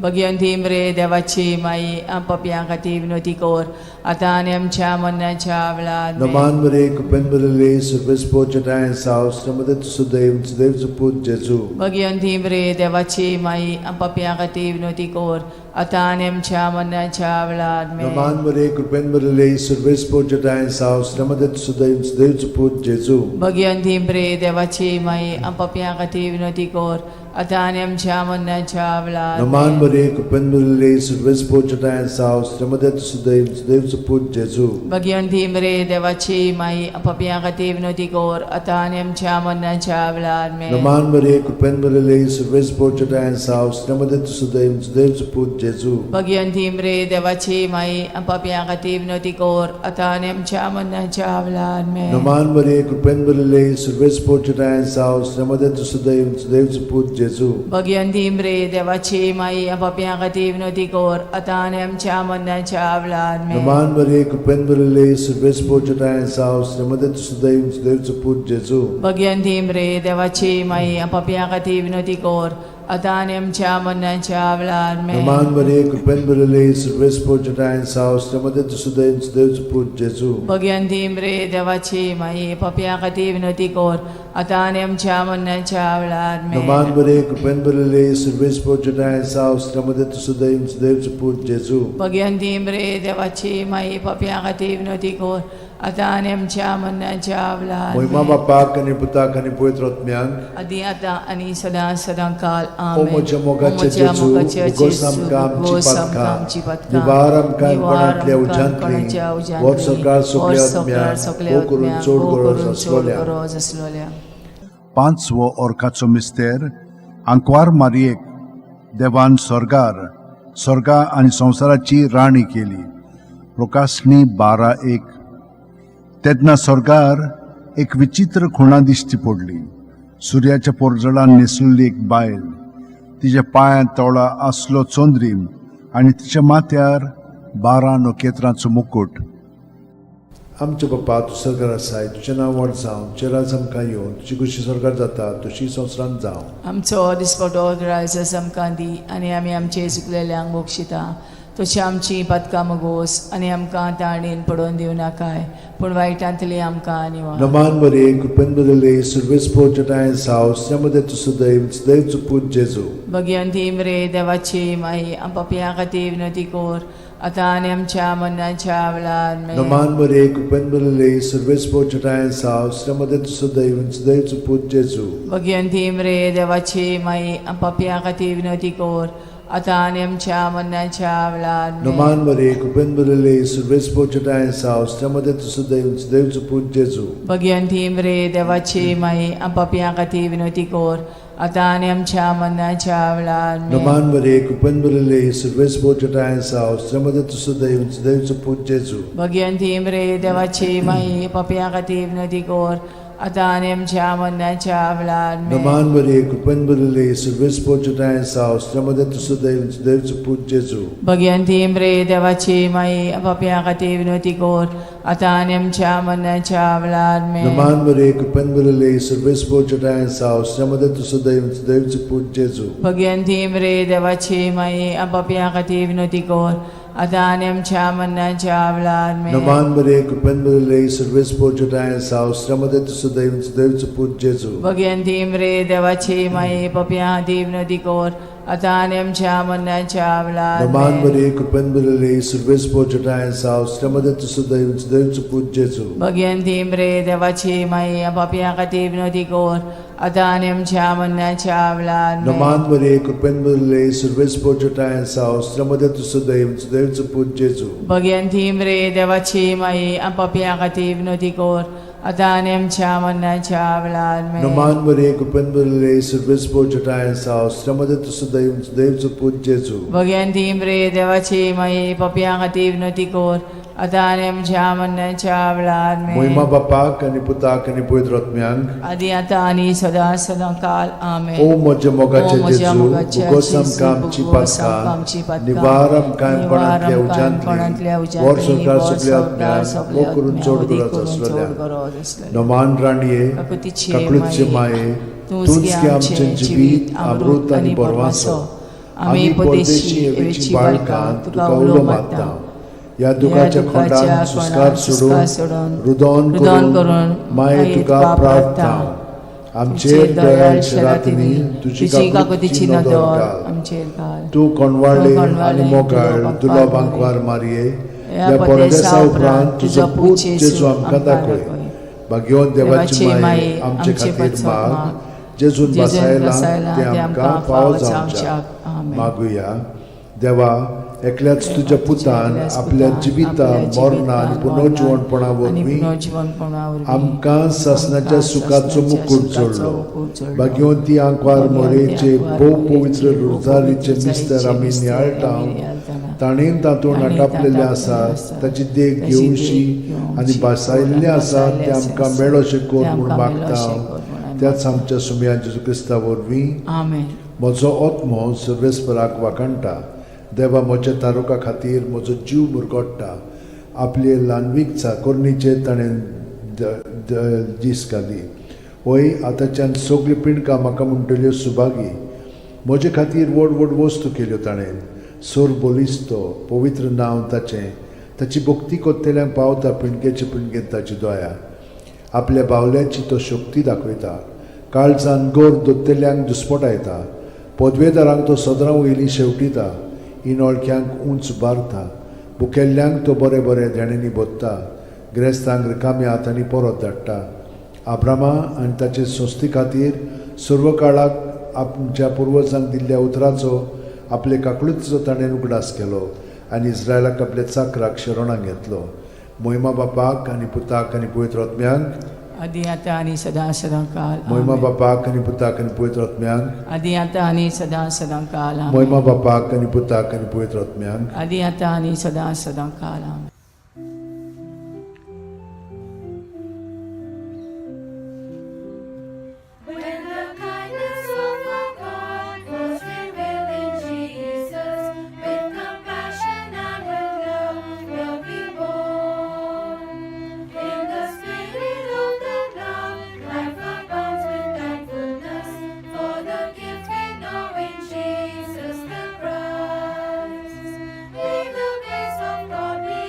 [SPEAKER 2] भगिवंती मरे देवाची माई, पापयां खातीर विनवती कर आतां आनी आमच्या मरणाच्या वेळार आमेन.
[SPEAKER 1] नमान मरिये, कृपेन भरिल्ले, सर्वेस्पर जठाय साव, मध्ये तूं सुदैव सुदैवचो पूत जेजू.
[SPEAKER 2] भगिवंती मरे देवाची माई, पापयां खातीर विनवती कर आतां आनी आमच्या मरणाच्या वेळार आमेन.
[SPEAKER 1] नमान मरिये, कृपेन भरिल्ले, सर्वेस्पर जठाय साव, मध्ये तूं सुदैव सुदैवचो पूत जेजू.
[SPEAKER 2] भगिवंती मरे देवाची माई, पापयां खातीर विनवती कर आतां आनी आमच्या मरणाच्या वेळार
[SPEAKER 1] नमान
[SPEAKER 2] आमेन.
[SPEAKER 1] मरिये, कृपेन भरिल्ले, सर्वेस्पर जठाय साव, मध्ये तूं सुदैव सुदैवचो पूत जेजू.
[SPEAKER 2] भगिवंती मरे देवाची माई, पापयां खातीर विनवती कर आतां आनी आमच्या मरणाच्या वेळार आमेन.
[SPEAKER 1] नमान मरिये, कृपेन भरिल्ले, सर्वेस्पर जठाय साव, मध्ये तूं सुदैव सुदैवचो पूत जेजू.
[SPEAKER 2] भगिवंती मरे देवाची माई, पापयां खातीर विनवती कर आतां आनी आमच्या मरणाच्या वेळार आमेन.
[SPEAKER 1] नमान मरिये, कृपेन भरिल्ले, सर्वेस्पर जठाय साव, मध्ये तूं सुदैव सुदैवचो पूत जेजू.
[SPEAKER 2] भगिवंती मरे देवाची माई, पापयां खातीर विनवती कर आतां आनी आमच्या मरणाच्या वेळार आमेन.
[SPEAKER 1] नमान मरिये, कृपेन भरिल्ले, सर्वेस्पर जठाय साव, मध्ये तूं सुदैव सुदैवचो पूत जेजू.
[SPEAKER 2] भगिवंती मरे देवाची माई, पापयां खातीर विनवती कर आतां आनी आमच्या मरणाच्या वेळार आमेन.
[SPEAKER 1] नमान मरिये, कृपेन भरिल्ले, सर्वेस्पर जठाय साव, मध्ये तूं सुदैव सुदैवचो पूत जेजू.
[SPEAKER 2] भगिवंती मरे देवाची माई, पापयां खातीर विनवती कर आतां आनी आमच्या मरणाच्या वेळार आमेन.
[SPEAKER 1] नमान मरिये, कृपेन भरिल्ले, सर्वेस्पर जठाय साव, मध्ये तूं सुदैव सुदैवचो पूत जेजू.
[SPEAKER 2] भगिवंती मरे देवाची माई, पापयां खातीर विनवती कर आतां आनी आमच्या मरणाच्या वेळार
[SPEAKER 1] मोहिमा
[SPEAKER 2] आमेन.
[SPEAKER 1] बापाक आनी पुताक आनी पवित्र आत्म्याक,
[SPEAKER 2] आदी आतां आनी सदां सदां काल
[SPEAKER 1] ओ
[SPEAKER 2] आमेन.
[SPEAKER 1] म्हज्या मोगाचे
[SPEAKER 2] ओ म्हज्या
[SPEAKER 1] जेजू,
[SPEAKER 2] मोगाचे
[SPEAKER 1] भोगोस
[SPEAKER 2] जेजू,
[SPEAKER 1] आमकां आमची
[SPEAKER 2] भोगोस आमकां
[SPEAKER 1] पातकां,
[SPEAKER 2] आमची पातकां,
[SPEAKER 1] निवार आमकां
[SPEAKER 2] निवार
[SPEAKER 1] कोणांतल्या
[SPEAKER 2] आमकां
[SPEAKER 1] उज्यांतली,
[SPEAKER 2] कोणाच्या उज्यांतली,
[SPEAKER 1] वर सरकार सगल्या
[SPEAKER 2] वर सरकार
[SPEAKER 1] आत्म्याक,
[SPEAKER 2] सगल्या
[SPEAKER 1] भोव करून
[SPEAKER 2] आत्म्याक,
[SPEAKER 1] चड
[SPEAKER 2] भोव
[SPEAKER 1] गरज
[SPEAKER 2] करून चड
[SPEAKER 1] आसलोल्या.
[SPEAKER 2] गरज आसलोल्या.
[SPEAKER 3] पांचवो अर्काचो मिस्तेर. आंकवार मारियेक देवान स्वर्गार स्वर्गा आनी संवसाराची राणी केली. प्रकाशणी 12:1. तेन्ना स्वर्गार एक विचित्र खुणा दिश्टी पडली. सुर्याच्या पोरजळान न्हेसलेली एक बायल, तिच्या पांयांत तोळा आसलो चंद्रीम आनी तिच्या माथ्यार 12 नखेत्रांचो मुकूट.
[SPEAKER 1] आमच्या बापा तूं सरकार आसाय, तुजें नांव व्हड जावं, तुजें राज आमकां येवं, तुजी खुशी सरकार जाता तशी संवसारांत जावं.
[SPEAKER 2] आमचो दिसपटो ग्रायस आमकां दी आनी आमी आमचे चुकलेल्यांक बक्षिता तशी आमची पातकां मुगोस आनी आमकां ताणेन पडोवन दिवनाकाय, पूण वायटांतली आमकां निवार.
[SPEAKER 1] नमान मरिये, कृपेन भरिल्ले, सर्वेस्पर जठाय साव, मध्ये तूं सुदैव सुदैवचो पूत जेजू.
[SPEAKER 2] भगिवंती मरे देवाची माई, पापयां खातीर विनवती कर आतां आनी आमच्या मरणाच्या वेळार आमेन.
[SPEAKER 1] नमान मरिये, कृपेन भरिल्ले, सर्वेस्पर जठाय साव, मध्ये तूं सुदैव सुदैवचो पूत जेजू.
[SPEAKER 2] भगिवंती मरे देवाची माई, पापयां खातीर विनवती कर आतां आनी आमच्या मरणाच्या वेळार आमेन.
[SPEAKER 1] नमान मरे कृपेन भरिल्ले सुर्वेस पोचटाय साव श्रमदे तुसुदैव देवचो पूत जेजू.
[SPEAKER 2] भगवंती मरे देवाची माई, पापयां खातीर विनवती कर, आतां आनी आमच्या मरणाच्या वेळार आमेन.
[SPEAKER 1] नमान मरे कृपेन भरिल्ले सुर्वेस पोचटाय साव श्रमदे तुसुदैव देवचो पूत जेजू.
[SPEAKER 2] भगवंती मरे देवाची माई, पापयां खातीर विनवती कर, आतां आनी आमच्या मरणाच्या वेळार आमेन.
[SPEAKER 1] नमान मरे कृपेन भरिल्ले सुर्वेस पोचटाय साव श्रमदे तुसुदैव देवचो पूत जेजू.
[SPEAKER 2] भगवंती मरे देवाची माई, पापयां खातीर विनवती कर, आतां आनी आमच्या मरणाच्या वेळार आमेन.
[SPEAKER 1] नमान मरे कृपेन भरिल्ले सुर्वेस पोचटाय साव श्रमदे तुसुदैव देवचो पूत जेजू.
[SPEAKER 2] भगवंती मरे देवाची माई, पापयां खातीर विनवती कर, आतां आनी आमच्या मरणाच्या वेळार आमेन.
[SPEAKER 1] नमान मरे कृपेन भरिल्ले सुर्वेस पोचटाय साव श्रमदे तुसुदैव देवचो पूत जेजू.
[SPEAKER 2] भगवंती मरे देवाची माई, पापयां खातीर विनवती कर, आतां आनी आमच्या मरणाच्या वेळार
[SPEAKER 1] नमान
[SPEAKER 2] आमेन.
[SPEAKER 1] मरे कृपेन भरिल्ले सुर्वेस पोचटाय साव श्रमदे तुसुदैव देवचो पूत जेजू.
[SPEAKER 2] भगवंती मरे देवाची माई, पापयां खातीर विनवती कर, आतां आनी आमच्या मरणाच्या वेळार आमेन.
[SPEAKER 1] नमान मरे कृपेन भरिल्ले सुर्वेस पोचटाय साव श्रमदे तुसुदैव देवचो पूत जेजू.
[SPEAKER 2] भगवंती मरे देवाची माई, पापयां खातीर विनवती कर, आतां आनी आमच्या मरणाच्या वेळार आमेन.
[SPEAKER 1] नमान मरे कृपेन भरिल्ले सुर्वेस पोचटाय साव श्रमदे तुसुदैव देवचो पूत जेजू.
[SPEAKER 2] भगवंती मरे देवाची माई, पापयां खातीर विनवती कर, आतां आनी आमच्या मरणाच्या वेळार आमेन.
[SPEAKER 1] मोहिमा बापाक आनी पुताक आनी पवित्र आत्म्यांक,
[SPEAKER 2] आदी आतां आनी सदां सदां काल आमेन.
[SPEAKER 1] ओ म्हज्या
[SPEAKER 2] ओ
[SPEAKER 1] मोगाचे
[SPEAKER 2] म्हज्या
[SPEAKER 1] जेजू,
[SPEAKER 2] मोगाच्या
[SPEAKER 1] भोगोस
[SPEAKER 2] जेजू,
[SPEAKER 1] आमकां आमची
[SPEAKER 2] भोगोस आमकां आमची
[SPEAKER 1] पातकां,
[SPEAKER 2] पातकां,
[SPEAKER 1] निवार आमकां
[SPEAKER 2] निवार
[SPEAKER 1] कोणांतल्या
[SPEAKER 2] आमकां कोणांतल्या
[SPEAKER 1] उज्यांतली, वर
[SPEAKER 2] उज्यांतली,
[SPEAKER 1] संवसार
[SPEAKER 2] वर
[SPEAKER 1] सगल्या
[SPEAKER 2] संवसार
[SPEAKER 1] आत्म्यांक,
[SPEAKER 2] सगल्या
[SPEAKER 1] मोग करून
[SPEAKER 2] आत्म्यांक,
[SPEAKER 1] चड
[SPEAKER 2] वदी
[SPEAKER 1] गरज
[SPEAKER 2] करून चड
[SPEAKER 1] आसलेल्या.
[SPEAKER 2] गरज आसलेल्या.
[SPEAKER 1] नमान राणये,
[SPEAKER 2] काकुतीचे
[SPEAKER 1] काकुळचे
[SPEAKER 2] माये,
[SPEAKER 1] माये,
[SPEAKER 2] तूंच
[SPEAKER 1] तूंच
[SPEAKER 2] गे
[SPEAKER 1] गे
[SPEAKER 2] आमचें
[SPEAKER 1] आमचें
[SPEAKER 2] जिवीत, अमृत आनी बरवासो. आमी परदेशी एवेची बाळकां तुका उलो मारता.
[SPEAKER 1] ह्या दुखाच्या खोंडान सुस्कार सोडून, रुदोन
[SPEAKER 2] रुदोन
[SPEAKER 1] करून
[SPEAKER 2] करून
[SPEAKER 1] माये तुका प्रार्थना. आमचेर दयाळ शरातींनी तुजी
[SPEAKER 2] तुजी
[SPEAKER 1] काकुतीची
[SPEAKER 2] काकुतीची
[SPEAKER 1] नदर
[SPEAKER 2] नदर
[SPEAKER 1] घाल.
[SPEAKER 2] आमचेर घाल.
[SPEAKER 1] तूं कोणवाळे
[SPEAKER 2] तूं कोणवाळे
[SPEAKER 1] आनी मोगाळ
[SPEAKER 2] दुलोबांक
[SPEAKER 1] दुलोबांकवार मारये,
[SPEAKER 2] ह्या
[SPEAKER 1] ह्या
[SPEAKER 2] परदेसा
[SPEAKER 1] परदेसा
[SPEAKER 2] उपरांत
[SPEAKER 1] उपरांत तुजो पूत जेजू आमकां दाखय. भाग्यवंत देवाची माये, आमचे खातीर माग, जेजून
[SPEAKER 2] जेजून
[SPEAKER 1] बसायला
[SPEAKER 2] बसायला
[SPEAKER 1] ते आमकां फावो जावच्याक.
[SPEAKER 2] आमेन.
[SPEAKER 1] मागुया. देवा, एकल्याच तुज्या पुतान
[SPEAKER 2] एकल्याच
[SPEAKER 1] आपल्या
[SPEAKER 2] पुतान
[SPEAKER 1] जिविता
[SPEAKER 2] आपल्या
[SPEAKER 1] मरणा आनी
[SPEAKER 2] जिवितान,
[SPEAKER 1] पुनर्जिवणपणा
[SPEAKER 2] आनी
[SPEAKER 1] वरवीं
[SPEAKER 2] पुनर्जिवणपणा वरवीं
[SPEAKER 1] आमकां सासणाच्या
[SPEAKER 2] आमकां
[SPEAKER 1] सुखाचो
[SPEAKER 2] सासणाच्या
[SPEAKER 1] मुकूट
[SPEAKER 2] सुखाचो
[SPEAKER 1] जोडलो.
[SPEAKER 2] मुकूट जोडलो.
[SPEAKER 1] भाग्यवंती आंकवार
[SPEAKER 2] भाग्यवंती
[SPEAKER 1] मोरेचे
[SPEAKER 2] आंकवार
[SPEAKER 1] भोव
[SPEAKER 2] मोरेचे
[SPEAKER 1] पवित्र
[SPEAKER 2] भोव
[SPEAKER 1] रोजारीचे
[SPEAKER 2] पवित्र
[SPEAKER 1] मिस्तर आमी
[SPEAKER 2] मिस्तर
[SPEAKER 1] नियाळटा,
[SPEAKER 2] आमी नियाळटाना,
[SPEAKER 1] ताणें तातूंत
[SPEAKER 2] ताणें
[SPEAKER 1] आटापलेलें
[SPEAKER 2] तातूंत
[SPEAKER 1] आसा,
[SPEAKER 2] आसा,
[SPEAKER 1] ताची देख
[SPEAKER 2] ताची देख
[SPEAKER 1] घेवची
[SPEAKER 2] घेवची
[SPEAKER 1] आनी भासायल्लें
[SPEAKER 2] आनी
[SPEAKER 1] आसा
[SPEAKER 2] भासायल्लें
[SPEAKER 1] तें आमकां
[SPEAKER 2] आसा,
[SPEAKER 1] मेळोशें कर
[SPEAKER 2] तें
[SPEAKER 1] म्हूण
[SPEAKER 2] आमकां
[SPEAKER 1] मागता.
[SPEAKER 2] मेळोशें कर म्हूण आमी
[SPEAKER 1] त्याच आमच्या सुमया जेजू क्रिस्ता वरवीं.
[SPEAKER 2] आमेन.
[SPEAKER 1] म्हजो आत्मो सर्वेस्पराक वाखाणटा, देवा म्हज्या तारुका खातीर म्हजो जीव मुरगोट्टा. आपले ल्हानवीक चाकोरणीचेर ताणें दीस घाली. वय आतांच्यान सगळीं पिंडकां म्हाका म्हणटल्यो सुभागी. म्हजे खातीर व्हड व्हड वस्तू केल्यो ताणें. सोर बलिस्तो पवित्र नांव ताचें. ताची भक्ती कोत्तेल्यांक पावता पिंडकेचे पिंडकेन ताची दया. आपल्या बावल्याची तो शक्ती दाखयता, काळजान गोर दोत्तेल्यांक दुस्पटायता. पदवेदारांक तो सदरां वयली शेवटिता, इनोळख्यांक उंच बारता. भुकेल्ल्यांक तो बरें बरें देण्यांनी भोत्ता, ग्रेस्तांक रिकाम्या हातांनी परत धाडटा. आब्रामा आनी ताचे संस्थे खातीर सर्व काळाक आमच्या पुर्वजांक दिल्ल्या उतराचो आपले काकळुतीचो ताणें उगडास केलो आनी इस्रायलाक आपल्या चाकराक शरणाक घेतलो. मोहिमा बापाक आनी पुताक आनी पवित्र आत्म्यांक,
[SPEAKER 2] आदी आतां आनी सदां सदां काल
[SPEAKER 1] मोहिमा
[SPEAKER 2] आमेन.
[SPEAKER 1] बापाक आनी पुताक आनी पवित्र आत्म्यांक,
[SPEAKER 2] आदी आतां आनी सदां सदां काल आमेन.
[SPEAKER 1] मोहिमा बापाक आनी पुताक आनी पवित्र आत्म्यांक,
[SPEAKER 2] आदी आतां आनी सदां सदां काल आमेन.
[SPEAKER 4] When the kindness of our God was revealed in Jesus, with compassion and with love will be born. In the spirit of that love, life abounds with thankfulness for the gift we know in Jesus the Christ. May the grace of God be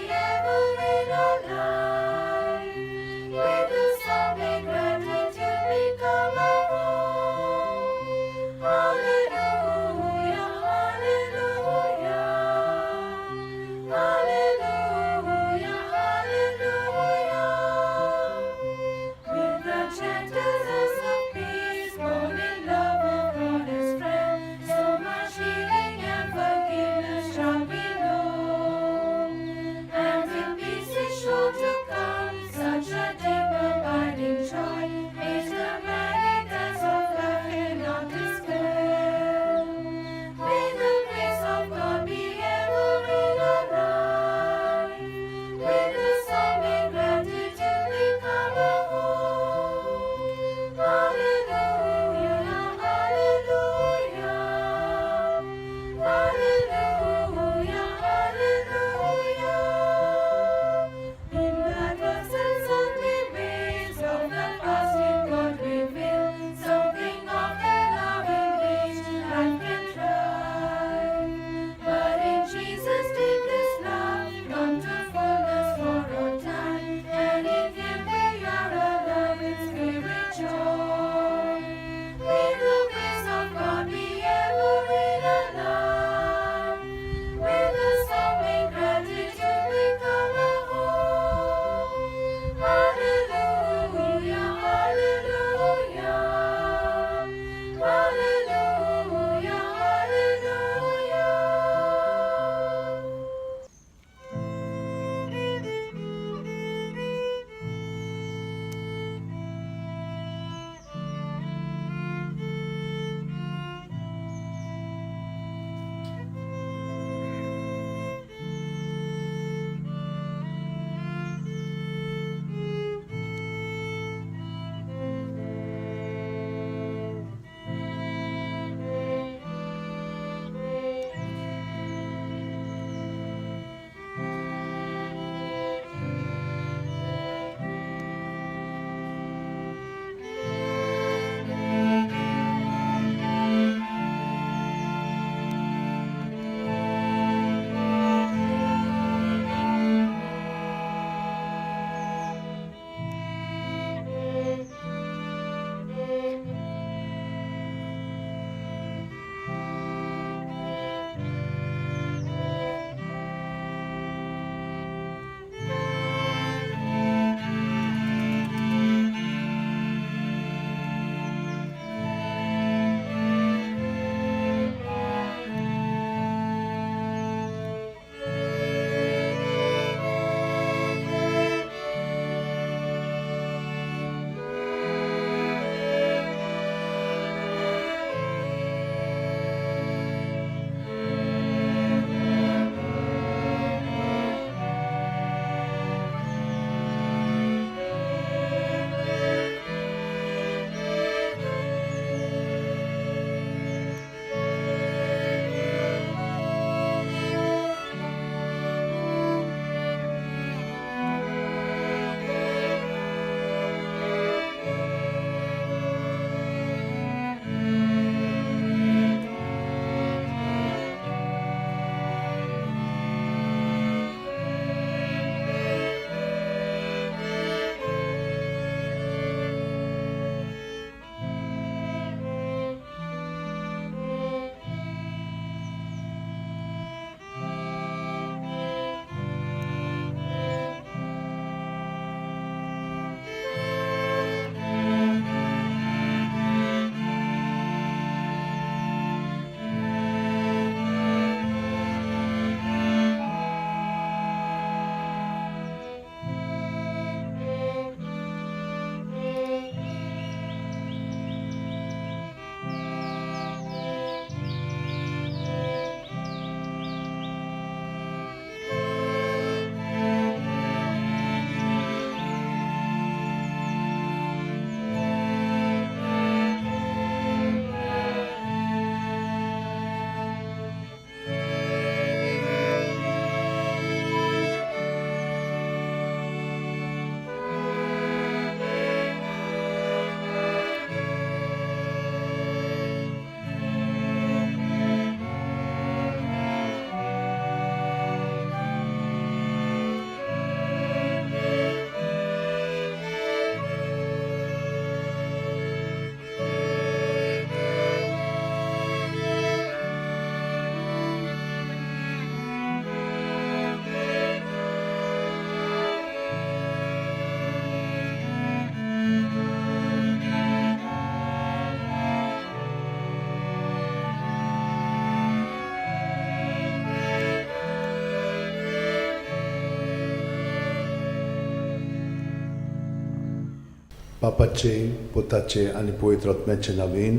[SPEAKER 1] बापाचे, पुताचे आनी पवित्र आत्म्याचे नवीन.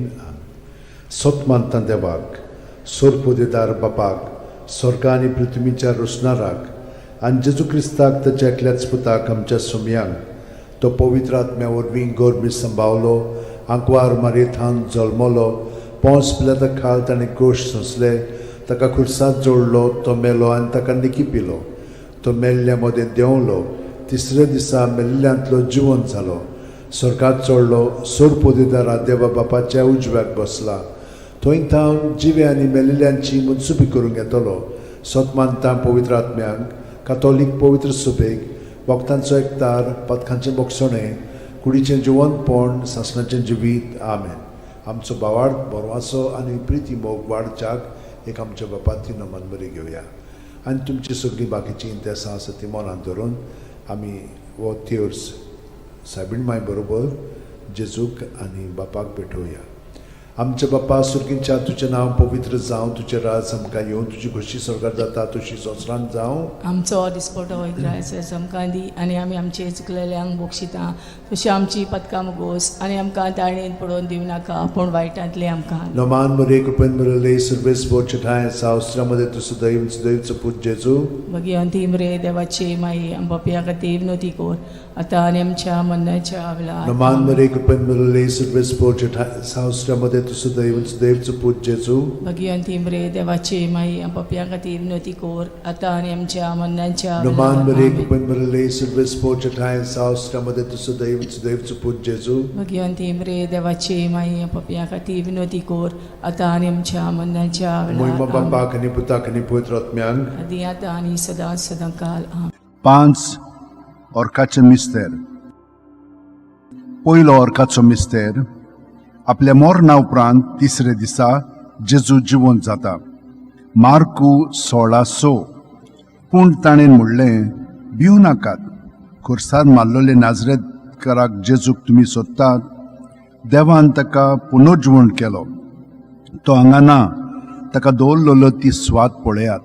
[SPEAKER 1] सत मानता देवाक, सोरपोदेदार बापाक, स्वर्गा आनी पृथ्वीच्या रोसणाराक, आनी जेजू क्रिस्ताक, ताच्या एकल्याच पुताक, आमच्या सुमयांक, तो पवित्र आत्म्या वरवीं गोरबी संभावलो, आंकवार मारयेथावन जल्मलो, पोंस पिलाता खाल ताणें कोश सोंसले, ताका खुर्सात जोडलो, तो मेलो आनी ताका निकी पिलो, तो मेल्ल्या मदें देंवलो, तिसऱ्या दिसा मेल्ल्यांतलो जिवंत जालो, स्वर्गात चडलो, सोडपोदेदारा देवा बापाच्या उजव्याक बसला, थंय थावन जिवे आनी मेल्ल्यांची मनसुबी करूंक येतलो. सत मानता पवित्र आत्म्यांक, कातोलीक पवित्र सुबेक, भक्तांचो एकतार, पदकांचें बोगसणें, कुडीचें जिवंतपण, सासणाचें जिवीत. आमेन. आमचो भावार्थ, बरवासो आनी प्रिती मोग वाडच्याक एक आमच्या बापाती नमन बरी घेवया आनी तुमची सगळीं बाकीचीं इंतेसां आसा ती मनांत धरून आमी हो तेर्स सायबीण माय बरोबर जेजूक आनी बापाक भेटोवया. आमच्या बापा सुर्गींच्या, तुजें नांव पवित्र जावं, तुजें राज आमकां येवं, तुजी खोशी स्वर्गार जाता तशी संवसारांत जावं.
[SPEAKER 2] आमचो दिसपटो इग्रायस आमकां दी आनी आमी आमचे चुकलेल्यांक बक्षिता तशी आमची पदकां मुगोस आनी आमकां ताळणेन पडोवन दिवं नाका, पूण वायटांतले आमकां.
[SPEAKER 1] नमान मरे, कृपेन मरले, सर्वेस बोर ठांय सावस्त्रामध्ये तूं सदैव सदैवचो पूत जेजू.
[SPEAKER 2] भगिवंती मरे देवाची माई, आमच्या खातीर विनोती कोर, आतां आनी आमच्या मरणाच्या वेळार.
[SPEAKER 1] नमान मरे, कृपेन मरले, सर्वेस बोर ठांय सावस्त्रामध्ये तूं सदैव सदैवचो पूत जेजू.
[SPEAKER 2] भगिवंती मरे देवाची माई, आमच्या खातीर विनोती कोर, आतां आनी आमच्या मरणाच्या
[SPEAKER 1] नमान
[SPEAKER 2] वेळार.
[SPEAKER 1] मरे,
[SPEAKER 2] आमेन.
[SPEAKER 1] कृपेन मरले, सर्वेस बोर ठांय सावस्त्रामध्ये तूं सदैव सदैवचो पूत जेजू.
[SPEAKER 2] भगिवंती मरे देवाची माई, आमच्या खातीर विनोती कोर, आतां आनी आमच्या मरणाच्या
[SPEAKER 1] मोहिमा
[SPEAKER 2] वेळार. आमेन.
[SPEAKER 1] बापाक आनी पुताक आनी पवित्र आत्म्यांक.
[SPEAKER 2] आदी आतां आनी सदां सदां काल. आमेन.
[SPEAKER 3] 5 ऑर्काचे मिस्तेर. पयलो ऑर्काचो मिस्तेर, आपल्या मरणा उपरांत तिसरे दिसा जेजू जिवंत जाता. मार्कू 16:6. पूण ताणें म्हणलें, भिवू नाकात, खुर्सार मारलेले नाजरेतकाराक जेजूक तुमी सोदतात. देवान ताका पुनर्जिवण केलो. तो हांगा ना. ताका दवरलेलो ती सुवात पळयात.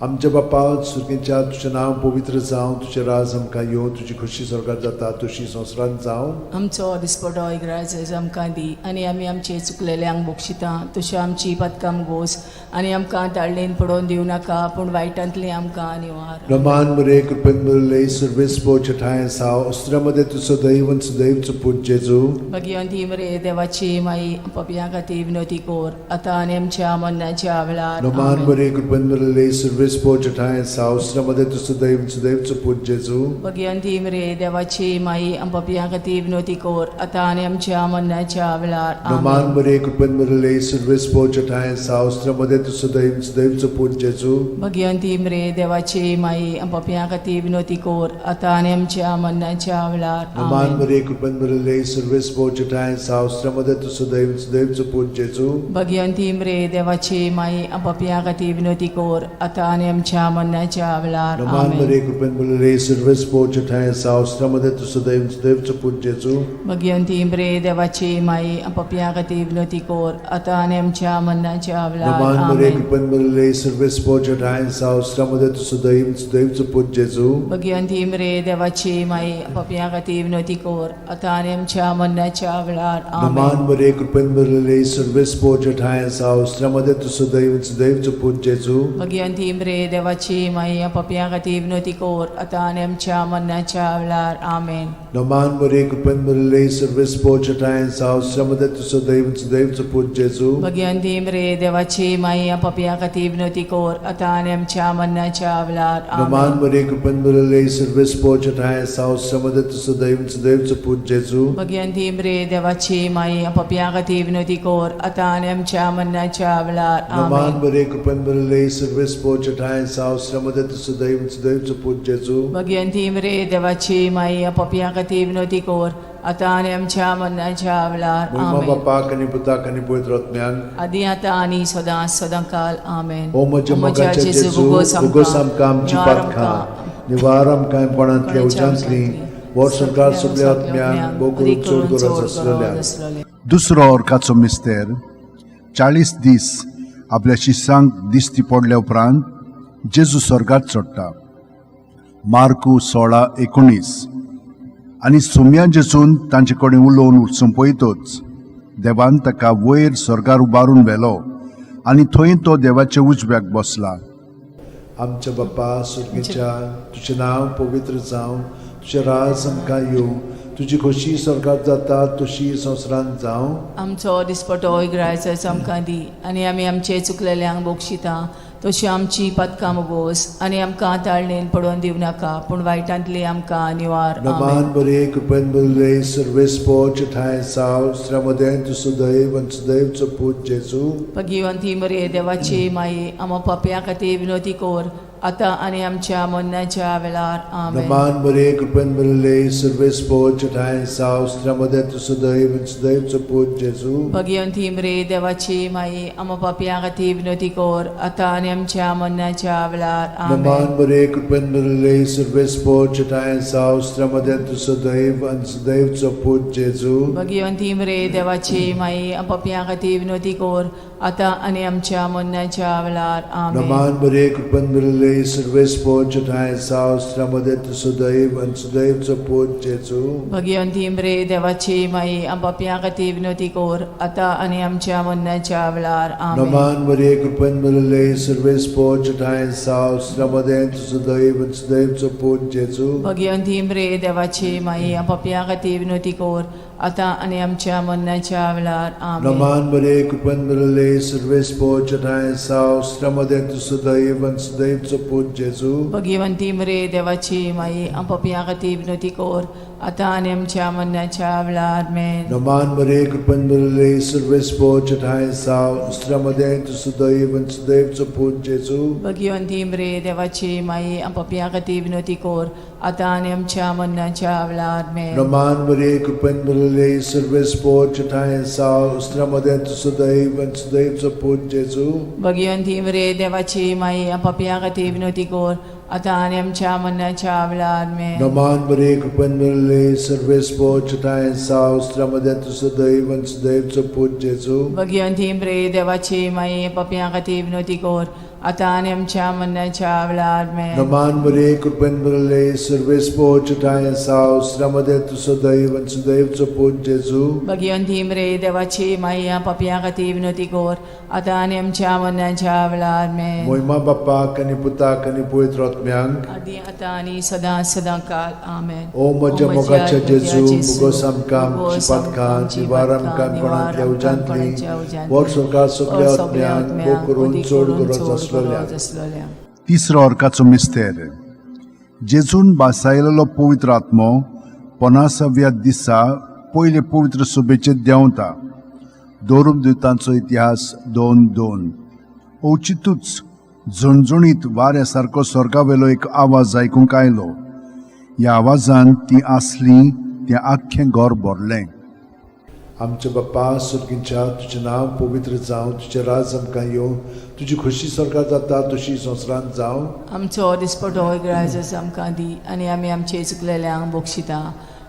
[SPEAKER 1] आमच्या बापा सुर्गींच्या, तुजें नांव पवित्र जावं, तुजें राज आमकां येवं, तुजी खोशी स्वर्गार जाता तशी संवसारांत जावं.
[SPEAKER 2] आमचो दिसपटो इग्राज आमकां दी आनी आमी आमचे चुकलेल्यांक बक्षिता तशी आमची पदकां गोस आनी आमकां ताळणेन पडोवन दिवं नाका, पूण वायटांतली आमकां निवार.
[SPEAKER 1] नमान मरे, कृपेन मरले, सर्वेस पोच ठांय साव अस्त्रामध्ये तूं सदैव सदैवचो पूत जेजू.
[SPEAKER 2] भगिवंती मरे देवाची माई, पपया खातीर विनोती कोर, आतां आनी आमच्या मरणाच्या वेळार.
[SPEAKER 1] नमान
[SPEAKER 2] आमेन.
[SPEAKER 1] मरे, कृपेन मरले, सर्वेस पोच ठांय साव अस्त्रामध्ये तूं सदैव सदैवचो पूत जेजू.
[SPEAKER 2] भगिवंती मरे देवाची माई, पपया खातीर विनोती कोर, आतां आनी आमच्या मरणाच्या वेळार.
[SPEAKER 1] नमान
[SPEAKER 2] आमेन.
[SPEAKER 1] मरे, कृपेन मरले, सर्वेस पोच ठांय साव अस्त्रामध्ये तूं सदैव सदैवचो पूत जेजू.
[SPEAKER 2] भगिवंती मरे देवाची माई, पपया खातीर विनोती कोर, आतां आनी आमच्या मरणाच्या वेळार.
[SPEAKER 1] नमान
[SPEAKER 2] आमेन.
[SPEAKER 1] मरे, कृपेन मरले, सर्वेस पोच ठांय साव अस्त्रामध्ये तूं सदैव सदैवचो पूत जेजू.
[SPEAKER 2] भगिवंती मरे देवाची माई, पपया खातीर विनोती कोर, आतां आनी आमच्या मरणाच्या वेळार.
[SPEAKER 1] नमान
[SPEAKER 2] आमेन.
[SPEAKER 1] मरे, कृपेन मरले, सर्वेस पोच ठांय साव अस्त्रामध्ये तूं सदैव सदैवचो पूत जेजू.
[SPEAKER 2] भगिवंती मरे देवाची माई, पपया खातीर विनोती कोर, आतां आनी आमच्या मरणाच्या वेळार.
[SPEAKER 1] नमान मरे,
[SPEAKER 2] आमेन.
[SPEAKER 1] कृपेन मरले, सर्वेस पोच ठांय साव अस्त्रामध्ये तूं सदैव सदैवचो पूत जेजू.
[SPEAKER 2] भगिवंती मरे देवाची माई, पपया खातीर विनोती कोर, आतां आनी आमच्या मरणाच्या वेळार.
[SPEAKER 1] नमान
[SPEAKER 2] आमेन.
[SPEAKER 1] मरे, कृपेन मरले, सर्वेस पोच ठांय साव अस्त्रामध्ये तूं सदैव सदैवचो पूत जेजू.
[SPEAKER 2] भगिवंती मरे देवाची माई, पपया खातीर विनोती कोर, आतां आनी आमच्या मरणाच्या वेळार. आमेन.
[SPEAKER 1] नमान मरे, कृपेन मरले, सर्वेस पोच ठांय साव अस्त्रामध्ये तूं सदैव सदैवचो पूत जेजू.
[SPEAKER 2] भगिवंती मरे देवाची माई, पपया खातीर विनोती कोर, आतां आनी आमच्या मरणाच्या वेळार.
[SPEAKER 1] नमान
[SPEAKER 2] आमेन.
[SPEAKER 1] मरे, कृपेन मरले, सर्वेस पोच ठांय साव अस्त्रामध्ये तूं सदैव सदैवचो पूत जेजू.
[SPEAKER 2] भगिवंती मरे देवाची माई, पपया खातीर विनोती कोर, आतां आनी आमच्या मरणाच्या वेळार.
[SPEAKER 1] नमान
[SPEAKER 2] आमेन.
[SPEAKER 1] मरे, कृपेन मरले, सर्वेस पोच ठांय साव अस्त्रामध्ये तूं सदैव सदैवचो पूत जेजू.
[SPEAKER 2] भगिवंती मरे देवाची माई, पपया खातीर विनोती कोर, आतां आनी आमच्या मरणाच्या वेळार.
[SPEAKER 1] मोहिमा
[SPEAKER 2] आमेन.
[SPEAKER 1] बापाक आनी पुताक आनी पवित्र आत्म्याक.
[SPEAKER 2] आदी आतां आनी सदां सदां काल. आमेन.
[SPEAKER 1] ओ म्हज्या मोगाच्या जेजू, उगोस आमकां आमची पातकां, निवार आमकां कोणांतल्या उज्यांतली, वर्सभर सगल्या आत्म्यांक भोव करून चड गरज आसलेल्या.
[SPEAKER 3] दुसरो ऑर्काचो मिस्तेर, 40 दीस आपल्या शिसांक दिश्टी पडल्या उपरांत जेजू स्वर्गात चडटा. मार्कू 16:19. आनी सोम्या जेजून तांचे कडेन उलोवन सोंपयतच देवान ताका वयर स्वर्गार उबारून व्हेलो आनी थंय तो देवाच्या उजव्याक बसला.
[SPEAKER 1] आमच्या बाप्पा सुर्गीच्या, तुजें नांव पवित्र जावं, तुजें राज आमकां येवं, तुजी खोशी स्वर्गात जाता तशी संवसारांत जावं.
[SPEAKER 2] आमचो दिसपटो इग्रायचो आमकां दी आनी आमी आमचे चुकलेल्यांक बक्षिता तशी आमची पदकां मोगोस आनी आमकां ताळणेन पडोवन दिवं नाका पूण वायटांतली आमकां निवार. आमेन.
[SPEAKER 1] नमान बरे कृपेन बरले सर्वेस्पोच ठांय साव श्रमदें तूं सुदैव आनी सुदैवचो पूत जेजू.
[SPEAKER 2] भगिवंती मरे देवाची माई, आमा पापया खातीर विनोती कोर आतां आनी आमच्या मरणाच्या वेळार. आमेन.
[SPEAKER 1] नमान बरे कृपेन बरले सर्वेस्पोच ठांय साव श्रमदें तूं सुदैव आनी सुदैवचो पूत जेजू.
[SPEAKER 2] भगिवंती मरे देवाची माई, आमा पापया खातीर विनोती कोर आतां आनी आमच्या मरणाच्या वेळार. आमेन.
[SPEAKER 1] नमान बरे कृपेन बरले सर्वेस्पोच ठांय साव श्रमदें तूं सुदैव आनी सुदैवचो पूत जेजू.
[SPEAKER 2] भगिवंती मरे देवाची माई, पापया खातीर विनोती कोर आतां आनी आमच्या मरणाच्या वेळार. आमेन.
[SPEAKER 1] नमान बरे कृपेन बरले सर्वेस्पोच ठांय साव श्रमदें तूं सुदैव आनी सुदैवचो पूत जेजू.
[SPEAKER 2] भगिवंती मरे देवाची माई, पापया खातीर विनोती कोर आतां आनी आमच्या मरणाच्या वेळार. आमेन.
[SPEAKER 1] नमान मरिये कृपेन भरिल्ले सर्वेस्पोच ठांय साव श्रमदें तुझं दैव आनी सुदैवचो पूत जेजू.
[SPEAKER 2] भगिवंती मरे देवाची माई, पापया खातीर विनोती कोर आतां आनी आमच्या मरणाच्या वेळार. आमेन.
[SPEAKER 1] नमान मरिये कृपेन भरिल्ले सर्वेस्पोच ठांय साव श्रमदें तुझं दैव आनी सुदैवचो पूत जेजू.
[SPEAKER 2] भगिवंती मरे देवाची माई, पापया खातीर विनोती कोर आतां आनी आमच्या मरणाच्या वेळार. आमेन.
[SPEAKER 1] नमान मरिये कृपेन भरिल्ले सर्वेस्पोच ठांय साव श्रमदें तुझं दैव आनी सुदैवचो पूत जेजू.
[SPEAKER 2] भगिवंती मरे देवाची माई, पापया खातीर विनोती कोर आतां आनी आमच्या मरणाच्या वेळार. आमेन.
[SPEAKER 1] नमान मरिये कृपेन भरिल्ले सर्वेस्पोच ठांय साव श्रमदें तुझं दैव आनी सुदैवचो पूत जेजू.
[SPEAKER 2] भगिवंती मरे देवाची माई, पापया खातीर विनोती कोर आतां आनी आमच्या मरणाच्या वेळार. आमेन.
[SPEAKER 1] नमान मरिये कृपेन भरिल्ले सर्वेस्पोच ठांय साव श्रमदें तुझं दैव आनी सुदैवचो पूत जेजू.
[SPEAKER 2] भगिवंती मरे देवाची माई, पापया खातीर विनोती कोर आतां आनी आमच्या मरणाच्या वेळार. आमेन.
[SPEAKER 1] नमान मरिये कृपेन भरिल्ले सर्वेस्पोच ठांय साव श्रमदें तुझं दैव आनी सुदैवचो पूत जेजू.
[SPEAKER 2] भगिवंती मरे देवाची माई, पापया खातीर विनोती कोर आतां आनी आमच्या मरणाच्या वेळार. आमेन.
[SPEAKER 1] मोहिमा बाप्पाक आनी पुताक आनी पवित्र आत्म्यांक,
[SPEAKER 2] आदी आतां आनी सदां सदां काल. आमेन.
[SPEAKER 1] ओ म्हज्या मोगाच्या जेजू, मुगोस आमकां आमची पातकां निवार आमकां कोणांतल्या उज्यांतली वर स्वर्गात सगल्या आत्म्यांक भोग करून चड गरज आसलेल्या.
[SPEAKER 2] आसलेल्या.
[SPEAKER 3] तिसरो अर्काचो मिस्तेर. जेजून बासायलेलो पवित्र आत्मो पन्नासाव्या दिसा पयले पवित्र सभेचेर देंवता. दोरूम दुतांचो इतिहास 2:2. अवचितूच झणझणीत वाऱ्या सारको स्वर्गावेलो एक आवाज आयकूंक आयलो. ह्या आवाजान ती आसली तें आख्खें घर भरलें.
[SPEAKER 1] आमच्या बाप्पा सुर्गींच्या, तुजें नांव पवित्र जावं, तुजें राज आमकां येवं, तुजी खोशी स्वर्गात जाता तशी संवसारांत जावं.
[SPEAKER 2] आमचो दिसपटो ग्रायजस आमकां दी आनी आमी आमचे चुकलेल्यांक बक्षिता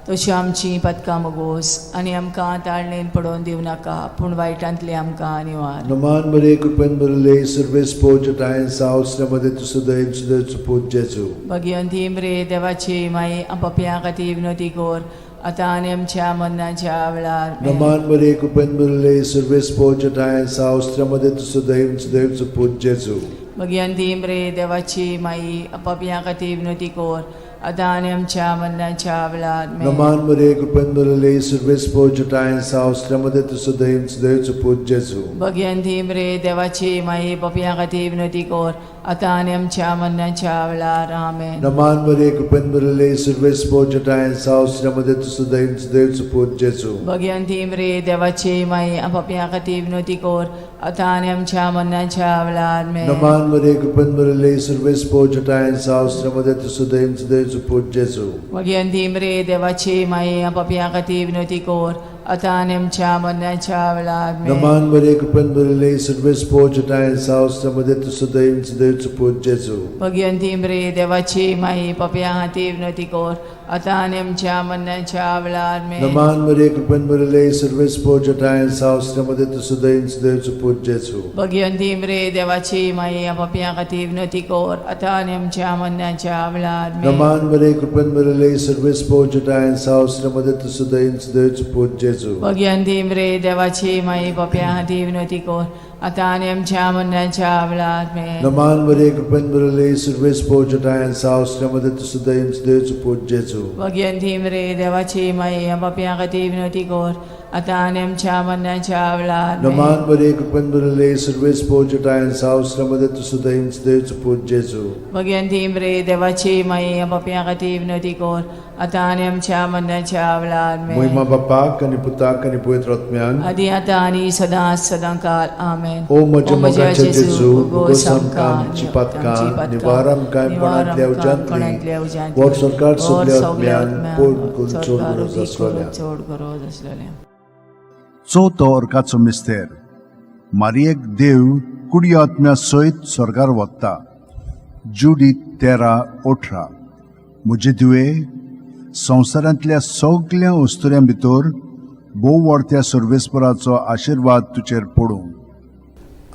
[SPEAKER 2] तशी आमची पदकां मगोस आनी आमकां ताळणेन पडोवन दिवं नाका पूण वायटांतली आमकां निवार.
[SPEAKER 1] नमान मरिये कृपेन भरिल्ले सर्वेस्पोच ठांय साव श्रमदें तुझं दैव सुदैवचो पूत जेजू.
[SPEAKER 2] भगिवंती मरे देवाची माई, पापया खातीर विनोती कोर आतां आनी आमच्या मरणाच्या वेळार. आमेन.
[SPEAKER 1] नमान मरिये कृपेन भरिल्ले सर्वेस्पोच ठांय साव श्रमदें तुझं दैव सुदैवचो पूत जेजू.
[SPEAKER 2] भगिवंती मरे देवाची माई, पापया खातीर विनोती कोर आतां आनी आमच्या मरणाच्या वेळार. आमेन.
[SPEAKER 1] नमान मरिये कृपेन भरिल्ले सर्वेस्पोच ठांय साव श्रमदें तुझं दैव सुदैवचो पूत जेजू.
[SPEAKER 2] भगिवंती मरे देवाची माई, पापया खातीर विनोती कोर आतां आनी आमच्या मरणाच्या वेळार. आमेन.
[SPEAKER 1] नमान मरिये कृपेन भरिल्ले सर्वेस्पोच ठांय साव श्रमदें तुझं दैव सुदैवचो पूत जेजू.
[SPEAKER 2] भगिवंती मरे देवाची माई, पापया खातीर विनोती कोर आतां आनी आमच्या मरणाच्या वेळार. आमेन.
[SPEAKER 1] नमान मरिये कृपेन भरिल्ले सर्वेस्पोच ठांय साव श्रमदें तुझं दैव सुदैवचो पूत जेजू.
[SPEAKER 2] भगिवंती मरे देवाची माई, पापया खातीर विनोती कोर आतां आनी आमच्या मरणाच्या वेळार आमेन.
[SPEAKER 1] नमान मरिये, कृपेन भरिल्ले, सर्वेस्पोर जटाय सावस मध्ये तूं सदैव सदैवचो पूत जेजू.
[SPEAKER 2] भगिवंती मरिये, देवाची माई, पापयां खातीर विनवती कर, आतां आनी आमच्या मरणाच्या वेळार आमेन.
[SPEAKER 1] नमान मरिये, कृपेन भरिल्ले, सर्वेस्पोर जटाय सावस मध्ये तूं सदैव सदैवचो पूत जेजू.
[SPEAKER 2] भगिवंती मरिये, देवाची माई, पापयां खातीर विनवती कर, आतां आनी आमच्या मरणाच्या वेळार आमेन.
[SPEAKER 1] नमान मरिये, कृपेन भरिल्ले, सर्वेस्पोर जटाय सावस मध्ये तूं सदैव सदैवचो पूत जेजू.
[SPEAKER 2] भगिवंती मरिये, देवाची माई, पापयां खातीर विनवती कर, आतां आनी आमच्या मरणाच्या वेळार आमेन.
[SPEAKER 1] नमान मरिये, कृपेन भरिल्ले, सर्वेस्पोर जटाय सावस मध्ये तूं सदैव सदैवचो पूत जेजू.
[SPEAKER 2] भगिवंती मरिये, देवाची माई, पापयां खातीर विनवती कर, आतां आनी आमच्या मरणाच्या वेळार आमेन.
[SPEAKER 1] नमान मरिये, कृपेन भरिल्ले, सर्वेस्पोर जटाय सावस मध्ये तूं सदैव सदैवचो पूत जेजू.
[SPEAKER 2] भगिवंती मरिये, देवाची माई, पापयां खातीर विनवती कर, आतां आनी आमच्या मरणाच्या वेळार आमेन.
[SPEAKER 1] मोहिमा बापाक आनी पुताक आनी पवित्र आत्म्याक.
[SPEAKER 2] आदी आतां आनी सदां सदां काल आमेन.
[SPEAKER 1] ओ म्हज्या मोगाच्या जेजू, भोगोस आमकां आमची पातकां, निवार आमकां कोणांतल्या उज्यांतली, वर सरकार सगल्या आत्म्यान पड करून चड गरज आसलेल्या.
[SPEAKER 2] चड गरज आसलेल्या.
[SPEAKER 3] चवथो अर्काचो मिस्तेर. मारियेक देव कुडी आत्म्या सयत स्वर्गार वता. जुडी 13:18. म्हजे धुवे, संवसारांतल्या सगल्या अस्तुऱ्यां भितर भोव व्हडत्या सर्वेस्पराचो आशिर्वाद तुजेर पडूं.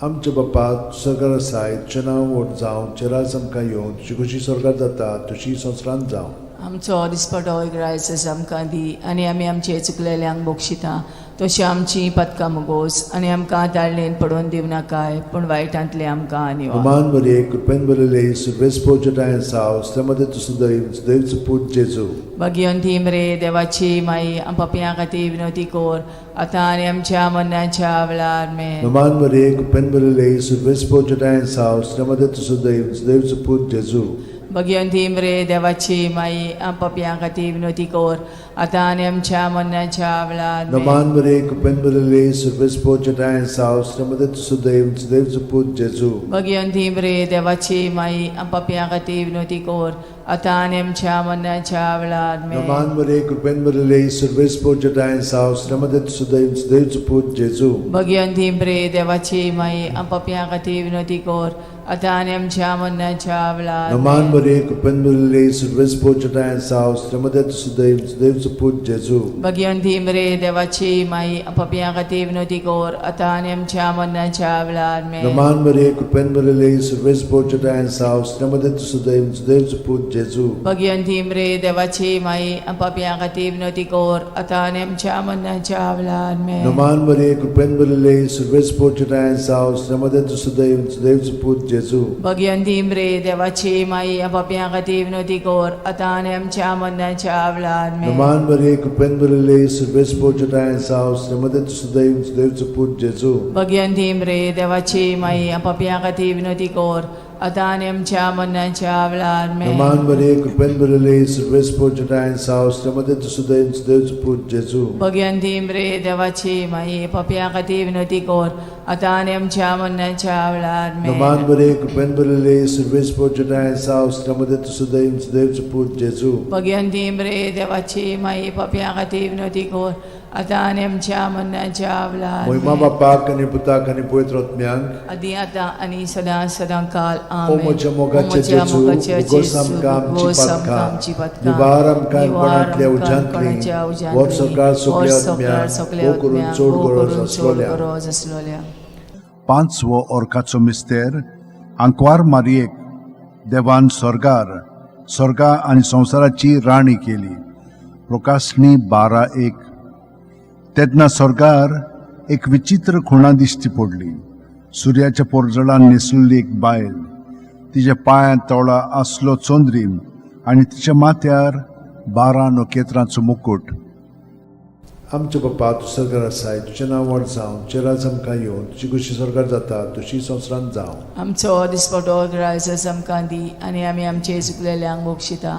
[SPEAKER 1] आमच्या बापा, सरकार आसाय, तुजें नांव व्हड जावं, तुजें राज आमकां येवं, तुजी खुशी सरकार जाता तशी संवसारांत जावं.
[SPEAKER 2] आमचो दिसपटो इग्रायस आमकां दी आनी आमी आमचे चुकलेल्यांक बक्षिता तशी आमची पदकां मुगोस आनी आमकां ताळणेन पडोवन दिवनाकाय, पूण वायटांतले आमकां निवार.
[SPEAKER 1] नमान मरिये, कृपेन भरिल्ले, सर्वेस्पोर जटाय सावस मध्ये तूं सदैव सदैवचो पूत जेजू.
[SPEAKER 2] भगिवंती मरिये, देवाची माई, आम पापयां खातीर विनवती कर, आतां आनी आमच्या मरणाच्या वेळार आमेन.
[SPEAKER 1] नमान मरिये, कृपेन भरिल्ले, सर्वेस्पोर जटाय सावस मध्ये तूं सदैव सदैवचो पूत जेजू.
[SPEAKER 2] भगिवंती मरिये, देवाची माई, आम पापयां खातीर विनवती कर, आतां आनी आमच्या मरणाच्या वेळार आमेन.
[SPEAKER 1] नमान मरिये, कृपेन भरिल्ले, सर्वेस्पोर जटाय सावस मध्ये तूं सदैव सदैवचो पूत जेजू.
[SPEAKER 2] भगिवंती मरिये, देवाची माई, आम पापयां खातीर विनवती कर, आतां आनी आमच्या मरणाच्या वेळार आमेन.
[SPEAKER 1] नमान मरिये, कृपेन भरिल्ले, सर्वेस्पोर जटाय सावस मध्ये तूं सदैव सदैवचो पूत जेजू.
[SPEAKER 2] भगिवंती मरिये, देवाची माई, आम पापयां खातीर विनवती कर, आतां आनी आमच्या मरणाच्या वेळार
[SPEAKER 1] नमान
[SPEAKER 2] आमेन.
[SPEAKER 1] मरिये, कृपेन भरिल्ले, सर्वेस्पोर जटाय सावस मध्ये तूं सदैव सदैवचो पूत जेजू.
[SPEAKER 2] भगिवंती मरिये, देवाची माई, आम पापयां खातीर विनवती कर, आतां आनी आमच्या मरणाच्या वेळार आमेन.
[SPEAKER 1] नमान मरिये, कृपेन भरिल्ले, सर्वेस्पोर जटाय सावस मध्ये तूं सदैव सदैवचो पूत जेजू.
[SPEAKER 2] भगिवंती मरिये, देवाची माई, आम पापयां खातीर विनवती कर, आतां आनी आमच्या मरणाच्या वेळार आमेन.
[SPEAKER 1] नमान मरिये, कृपेन भरिल्ले, सर्वेस्पोर जटाय सावस मध्ये तूं सदैव सदैवचो पूत जेजू.
[SPEAKER 2] भगिवंती मरिये, देवाची माई, आम पापयां खातीर विनवती कर, आतां आनी आमच्या मरणाच्या वेळार आमेन.
[SPEAKER 1] नमान मरिये, कृपेन भरिल्ले, सर्वेस्पोर जटाय सावस मध्ये तूं सदैव सदैवचो पूत जेजू.
[SPEAKER 2] भगिवंती मरिये, देवाची माई, आम पापयां खातीर विनवती कर, आतां आनी आमच्या मरणाच्या वेळार आमेन.
[SPEAKER 1] नमान मरिये, कृपेन भरिल्ले, सर्वेस्पोर जटाय सावस मध्ये तूं सदैव सदैवचो पूत जेजू.
[SPEAKER 2] भगिवंती मरिये, देवाची माई, पापयां खातीर विनवती कर, आतां आनी आमच्या मरणाच्या वेळार आमेन.
[SPEAKER 1] नमान मरिये, कृपेन भरिल्ले, सर्वेस्पोर जटाय सावस मध्ये तूं सदैव सदैवचो पूत जेजू.
[SPEAKER 2] भगिवंती मरिये, देवाची माई, पापयां खातीर विनवती कर, आतां आनी आमच्या मरणाच्या वेळार
[SPEAKER 1] मोहिमा
[SPEAKER 2] आमेन.
[SPEAKER 1] बापाक आनी पुताक आनी पवित्र आत्म्याक.
[SPEAKER 2] आदी आतां आनी सदां सदां काल
[SPEAKER 1] ओ
[SPEAKER 2] आमेन.
[SPEAKER 1] म्हज्या मोगाच्या जेजू, भोगोस आमकां आमची पातकां, निवार आमकां कोणांतल्या उज्यांतली, वर सरकार सगल्या आत्म्याक, भोव करून चड गरज आसलोल्या.
[SPEAKER 2] गरज आसलोल्या.
[SPEAKER 3] पांचवो अर्काचो मिस्तेर. आंकवार मारियेक देवान स्वर्गार स्वर्गा आनी संवसाराची राणी केली. प्रकाशणी 12:1. तेन्ना स्वर्गार एक विचित्र खुणा दिश्टी पडली. सुर्याच्या पोरजळान न्हेसलेली एक बायल, तिच्या पांयांत तोळा आसलो चंद्रीम आनी तिच्या माथ्यार 12 नखेत्रांचो मुकूट.
[SPEAKER 1] आमच्या बापा, तूं सरकार आसाय, तुजें नांव व्हड जावं, तुजें राज आमकां येवं, तुजी खुशी सरकार जाता तशी संवसारांत जावं.
[SPEAKER 2] आमचो दिसपटो ग्रायस आमकां दी आनी आमी आमचे चुकलेल्यांक बक्षिता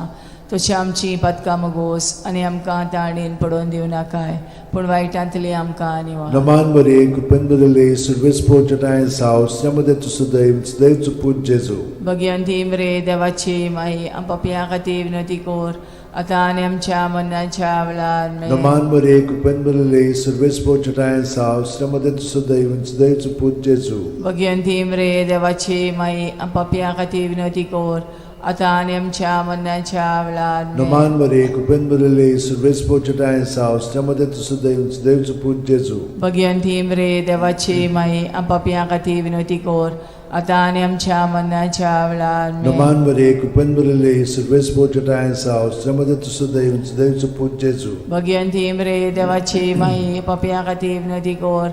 [SPEAKER 2] तशी आमची पातकां मुगोस आनी आमकां ताणेन पडोवन दिवनाकाय, पूण वायटांतली आमकां निवार.
[SPEAKER 1] नमान मरिये, कृपेन भरिल्ले, सर्वेस्पोर जटाय सावस मध्ये तूं सदैव सदैवचो पूत जेजू.
[SPEAKER 2] भगिवंती मरिये, देवाची माई, आम पापयां खातीर विनवती कर, आतां आनी आमच्या मरणाच्या वेळार आमेन.
[SPEAKER 1] नमान मरे कृपेन भरिल्ले सर्वेस्पोर चटायेन साव श्रमदे सदैव सदैवचो पूत जेजू.
[SPEAKER 2] भगिनी मरे देवाची माई, पापयां खातीर विनवती कर, आतां आनी आमच्या मरणाच्या वेळार आमेन.
[SPEAKER 1] नमान मरे कृपेन भरिल्ले सर्वेस्पोर चटायेन साव श्रमदे सदैव सदैवचो पूत जेजू.
[SPEAKER 2] भगिनी मरे देवाची माई, पापयां खातीर विनवती कर, आतां आनी आमच्या मरणाच्या वेळार आमेन.
[SPEAKER 1] नमान मरे कृपेन भरिल्ले सर्वेस्पोर चटायेन साव श्रमदे सदैव सदैवचो पूत जेजू.
[SPEAKER 2] भगिनी मरे देवाची माई, पापयां खातीर विनवती कर,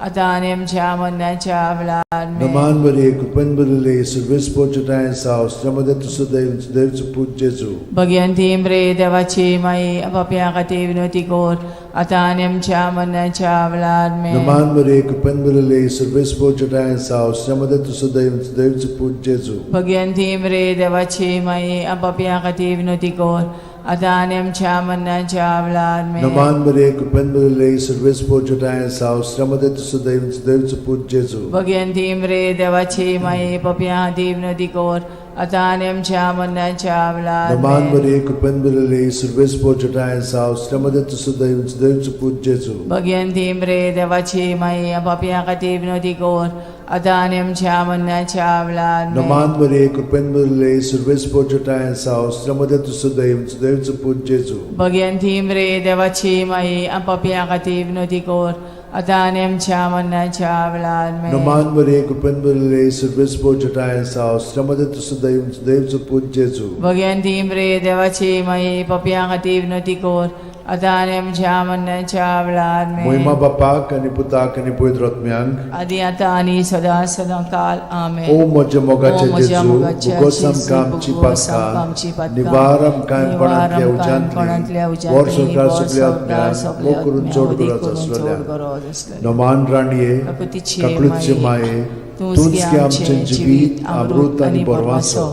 [SPEAKER 2] आतां आनी आमच्या मरणाच्या वेळार आमेन.
[SPEAKER 1] नमान मरे कृपेन भरिल्ले सर्वेस्पोर चटायेन साव श्रमदे सदैव सदैवचो पूत जेजू.
[SPEAKER 2] भगिनी मरे देवाची माई, पापयां खातीर विनवती कर, आतां आनी आमच्या मरणाच्या वेळार आमेन.
[SPEAKER 1] नमान मरे कृपेन भरिल्ले सर्वेस्पोर चटायेन साव श्रमदे सदैव सदैवचो पूत जेजू.
[SPEAKER 2] भगिनी मरे देवाची माई, पापयां खातीर विनवती कर, आतां आनी आमच्या मरणाच्या वेळार आमेन.
[SPEAKER 1] नमान मरे कृपेन भरिल्ले सर्वेस्पोर चटायेन साव श्रमदे सदैव सदैवचो पूत जेजू.
[SPEAKER 2] भगिनी मरे देवाची माई, पापयां खातीर विनवती कर, आतां आनी आमच्या मरणाच्या वेळार
[SPEAKER 1] नमान
[SPEAKER 2] आमेन.
[SPEAKER 1] मरे कृपेन भरिल्ले सर्वेस्पोर चटायेन साव श्रमदे सदैव सदैवचो पूत जेजू.
[SPEAKER 2] भगिनी मरे देवाची माई, पापयां खातीर विनवती कर, आतां आनी आमच्या मरणाच्या वेळार आमेन.
[SPEAKER 1] नमान मरे कृपेन भरिल्ले सर्वेस्पोर चटायेन साव श्रमदे सदैव सदैवचो पूत जेजू.
[SPEAKER 2] भगिनी मरे देवाची माई, पापयां खातीर विनवती कर, आतां आनी आमच्या मरणाच्या वेळार आमेन.
[SPEAKER 1] नमान मरे कृपेन भरिल्ले सर्वेस्पोर चटायेन साव श्रमदे सदैव सदैवचो पूत जेजू.
[SPEAKER 2] भगिनी मरे देवाची माई, पापयां खातीर विनवती कर, आतां आनी आमच्या मरणाच्या वेळार आमेन.
[SPEAKER 1] मोहिमा बापाक आनी पुताक आनी पवित्र आत्म्यांक,
[SPEAKER 2] आदी आतां आनी सदां सदां काल आमेन.
[SPEAKER 1] ओ म्हज्या मोगाचे
[SPEAKER 2] ओ म्हज्या
[SPEAKER 1] जेजू,
[SPEAKER 2] मोगाचे
[SPEAKER 1] भोगोस
[SPEAKER 2] जेजू,
[SPEAKER 1] आमकां आमची
[SPEAKER 2] भोगोस आमकां आमची
[SPEAKER 1] पातकां,
[SPEAKER 2] पातकां,
[SPEAKER 1] निवार आमकां
[SPEAKER 2] निवार
[SPEAKER 1] कोणांतल्या
[SPEAKER 2] आमकां कोणांतल्या
[SPEAKER 1] उज्यांतली, वर
[SPEAKER 2] उज्यांतली,
[SPEAKER 1] संवसार
[SPEAKER 2] वर
[SPEAKER 1] सगल्या
[SPEAKER 2] संवसार
[SPEAKER 1] आत्म्यांक,
[SPEAKER 2] सगल्या
[SPEAKER 1] मोग करून
[SPEAKER 2] आत्म्यांक,
[SPEAKER 1] चड
[SPEAKER 2] उदीक
[SPEAKER 1] गरज
[SPEAKER 2] करून चड
[SPEAKER 1] आसलेल्या.
[SPEAKER 2] गरज आसलेल्या.
[SPEAKER 1] नमान राणये,
[SPEAKER 2] काकुतीची
[SPEAKER 1] काकळूतचे
[SPEAKER 2] माये,
[SPEAKER 1] माये,
[SPEAKER 2] तूंच
[SPEAKER 1] तूंच
[SPEAKER 2] गे
[SPEAKER 1] गे आमचें जिवीत, अमृत आनी बरवासो.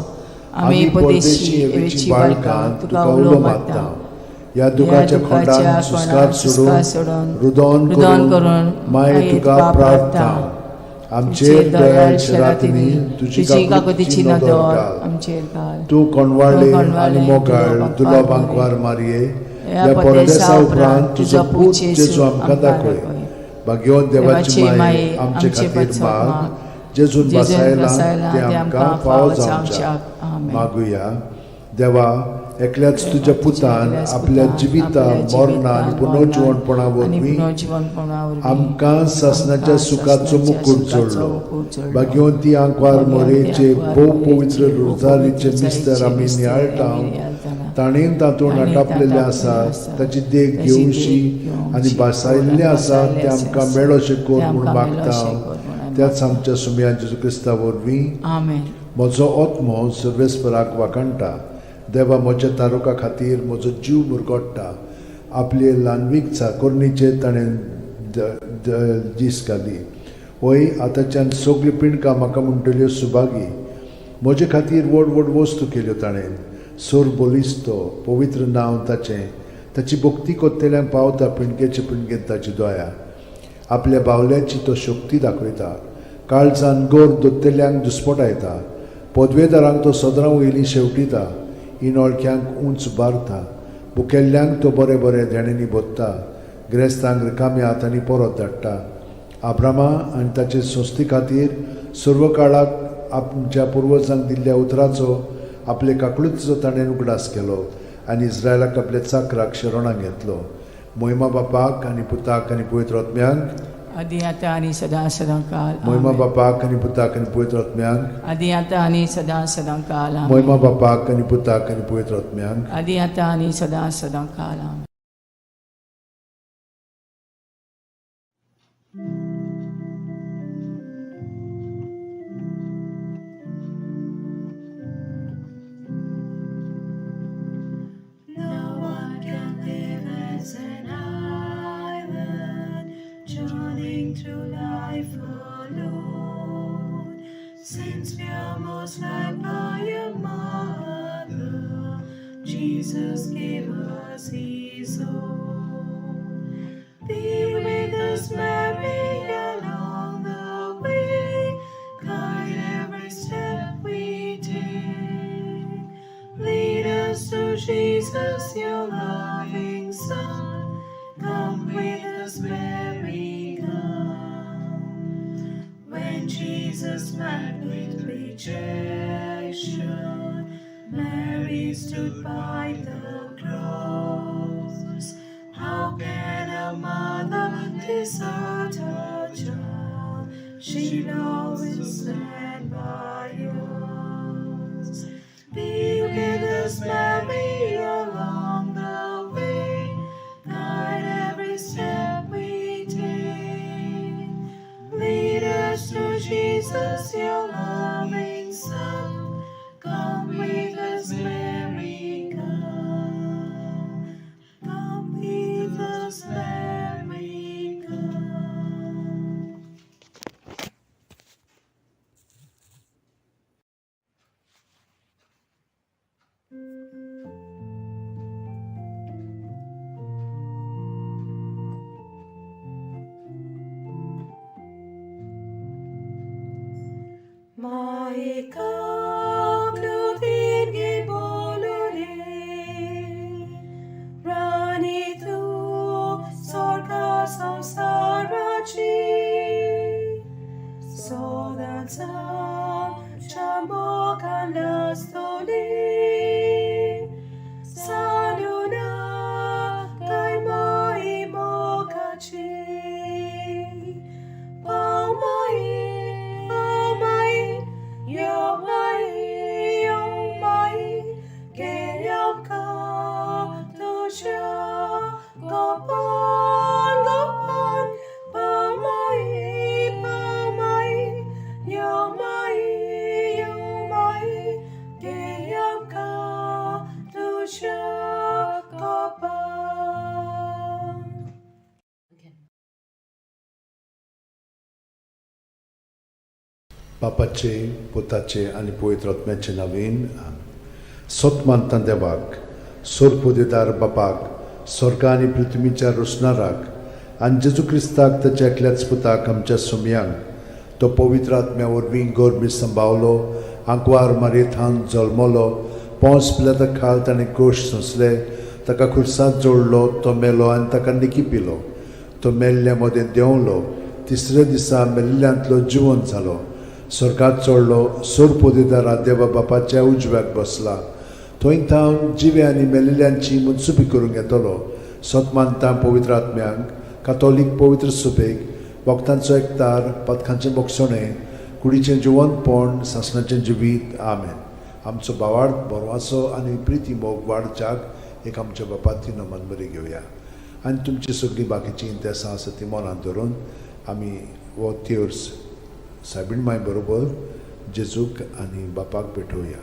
[SPEAKER 1] आमी परदेशी एवेची बाळकां तुका उलो मारता. ह्या दुखाच्या खोंडान सुस्कार सोडून रुदोन करून माये तुका प्रार्थना. आमचेर दयाळ शरातिनी तुजी काकुतीची नदर घाल.
[SPEAKER 2] आमचेर घाल.
[SPEAKER 1] तूं कोणवाळे आनी मोगाळ दुर्लभांकवार मारये, ह्या परदेसा उपरांत तुजो पूत जेजू आमकां दाखय. भाग्यवंत देवाची माये, आमचे खातीर माग, जेजून बसायला ते आमकां फावो जावच्या. मागुया. देवा, एकल्याच तुज्या पुतान आपल्या जिविता मरणा आनी पुनर्जिवणपणा वरवीं आमकां सासणाच्या सुखाचो मुकूट जोडलो. भाग्यवंती आंकवार मोरेचे भोव पवित्र रोजारीचे मिस्तर आमी नियाळटा, ताणें तातूंत आटापलेलें आसा ताची देख घेवशी आनी भासायल्लें आसा तें आमकां मेळोशें कर म्हूण मागता, त्याच आमच्या सुमया जेजू क्रिस्ता वरवीं.
[SPEAKER 2] आमेन.
[SPEAKER 1] म्हजो आत्मो सर्वेस्पराक वाखाणटा. देवा म्हज्या तारुका खातीर म्हजो जीव मुरगोट्टा. आपले ल्हानवीक चाकोरणीचेर ताणें दीस घाली. वय, आतांच्यान सगळीं पिंडकां म्हाका म्हणटल्यो सुभागी. म्हजे खातीर व्हड व्हड वस्तू केल्यो ताणें. सोर बलिस्तो पवित्र नांव ताचें. ताची भक्ती कोत्तेल्यांक पावता पिंडकेचे पिंडकेन ताची दया. आपल्या बावल्याची तो शक्ती दाखयता. काळजान गोर दोत्तेल्यांक दुस्पटायता. पदवेदारांक तो सदरां वयलीं शेवटिता. इनोळख्यांक उंच बारता. भुकेल्ल्यांक तो बरें बरें देण्यांनी भोत्ता. ग्रेस्तांक रिकाम्या हातांनी परत धाडटा. आब्रामा आनी ताचे संस्थे खातीर सर्व काळाक आमच्या पुर्वजांक दिल्ल्या उतराचो आपले काकळुतीचो ताणें उगडास केलो आनी इस्रायलाक आपल्या चाकराक शरणाक घेतलो. मोहिमा बापाक आनी पुताक आनी पवित्र आत्म्यांक,
[SPEAKER 2] आदी आतां आनी सदां सदां काल.
[SPEAKER 1] मोहिमा
[SPEAKER 2] आमेन.
[SPEAKER 1] बापाक आनी पुताक आनी पवित्र आत्म्यांक,
[SPEAKER 2] आदी आतां आनी सदां सदां काल. आमेन.
[SPEAKER 1] मोहिमा बापाक आनी पुताक आनी पवित्र आत्म्यांक,
[SPEAKER 2] आदी आतां आनी सदां सदां काल. आमेन.
[SPEAKER 4] No one can live as an island, journeying through life alone. Since we are most loved by a mother, Jesus gave us His own. Be with us, Mary, along the way. Guide every step we take. Lead us to Jesus. When Jesus met with rejection, Mary stood by the cross. How can a mother desert her child? She'll always stand by us. Be with us, Mary, along the way. Guide every step we take. Lead us to Jesus, your loving Son. Come with us, Mary, come. Come with us, Mary, come. Maika klutirgi bolore, Rani tu sorga samsarachi, Sodansan chamokan lastoli, Saluna kai mai mokachi. Pau mai, pau mai, yo mai, yo mai, ke yam ka tu sha, gopan, gopan, pau mai, pau mai, yo mai, yo mai, ke yam ka tu sha, gopan.
[SPEAKER 1] बापाचे पुताचे आनी पवित्र आत्म्याचे नवीन सत मानता देवाक सोरपोदेदार बापाक स्वर्गा आनी पृथ्वीच्या रोसणाराक आनी जेजू क्रिस्ताक ताच्या एकल्याच पुताक आमच्या सुमयांक तो पवित्र आत्म्या वरवीं गोरमी संभावलो आंकवार मारयेथान जल्मलो पोंस पिलाता खाल ताणें कोश सोंसले ताका खुर्सांत जोडलो तो मेलो आनी ताका निकी पिलो तो मेल्ल्या मदें देंवलो तिसऱ्या दिसा मेल्ल्यांतलो जिवन जालो स्वर्गात चडलो सोरपोदेदारा देवा बापाच्या उजव्याक बसला थंय थावन जिवे आनी मेल्ल्यांची मनसुबी करूंक येतलो सत मानता पवित्र आत्म्यांक कातोलीक पवित्र सुबेक वखदांचो एकतार पदकांचें बोगसणें कुडीचें जिवनपण सासणाचें जिवीत आमेन. आमचो बावाड बरवाचो आनी प्रिती मोग वाडच्याक एक आमच्या बापाती नमन बरी घेवया आनी तुमची सगळीं बाकीचीं इंतेसां आसा ती मनांत धरून आमी हो तेर्स सायबीण माय बरोबर जेजूक आनी बापाक भेटोवया.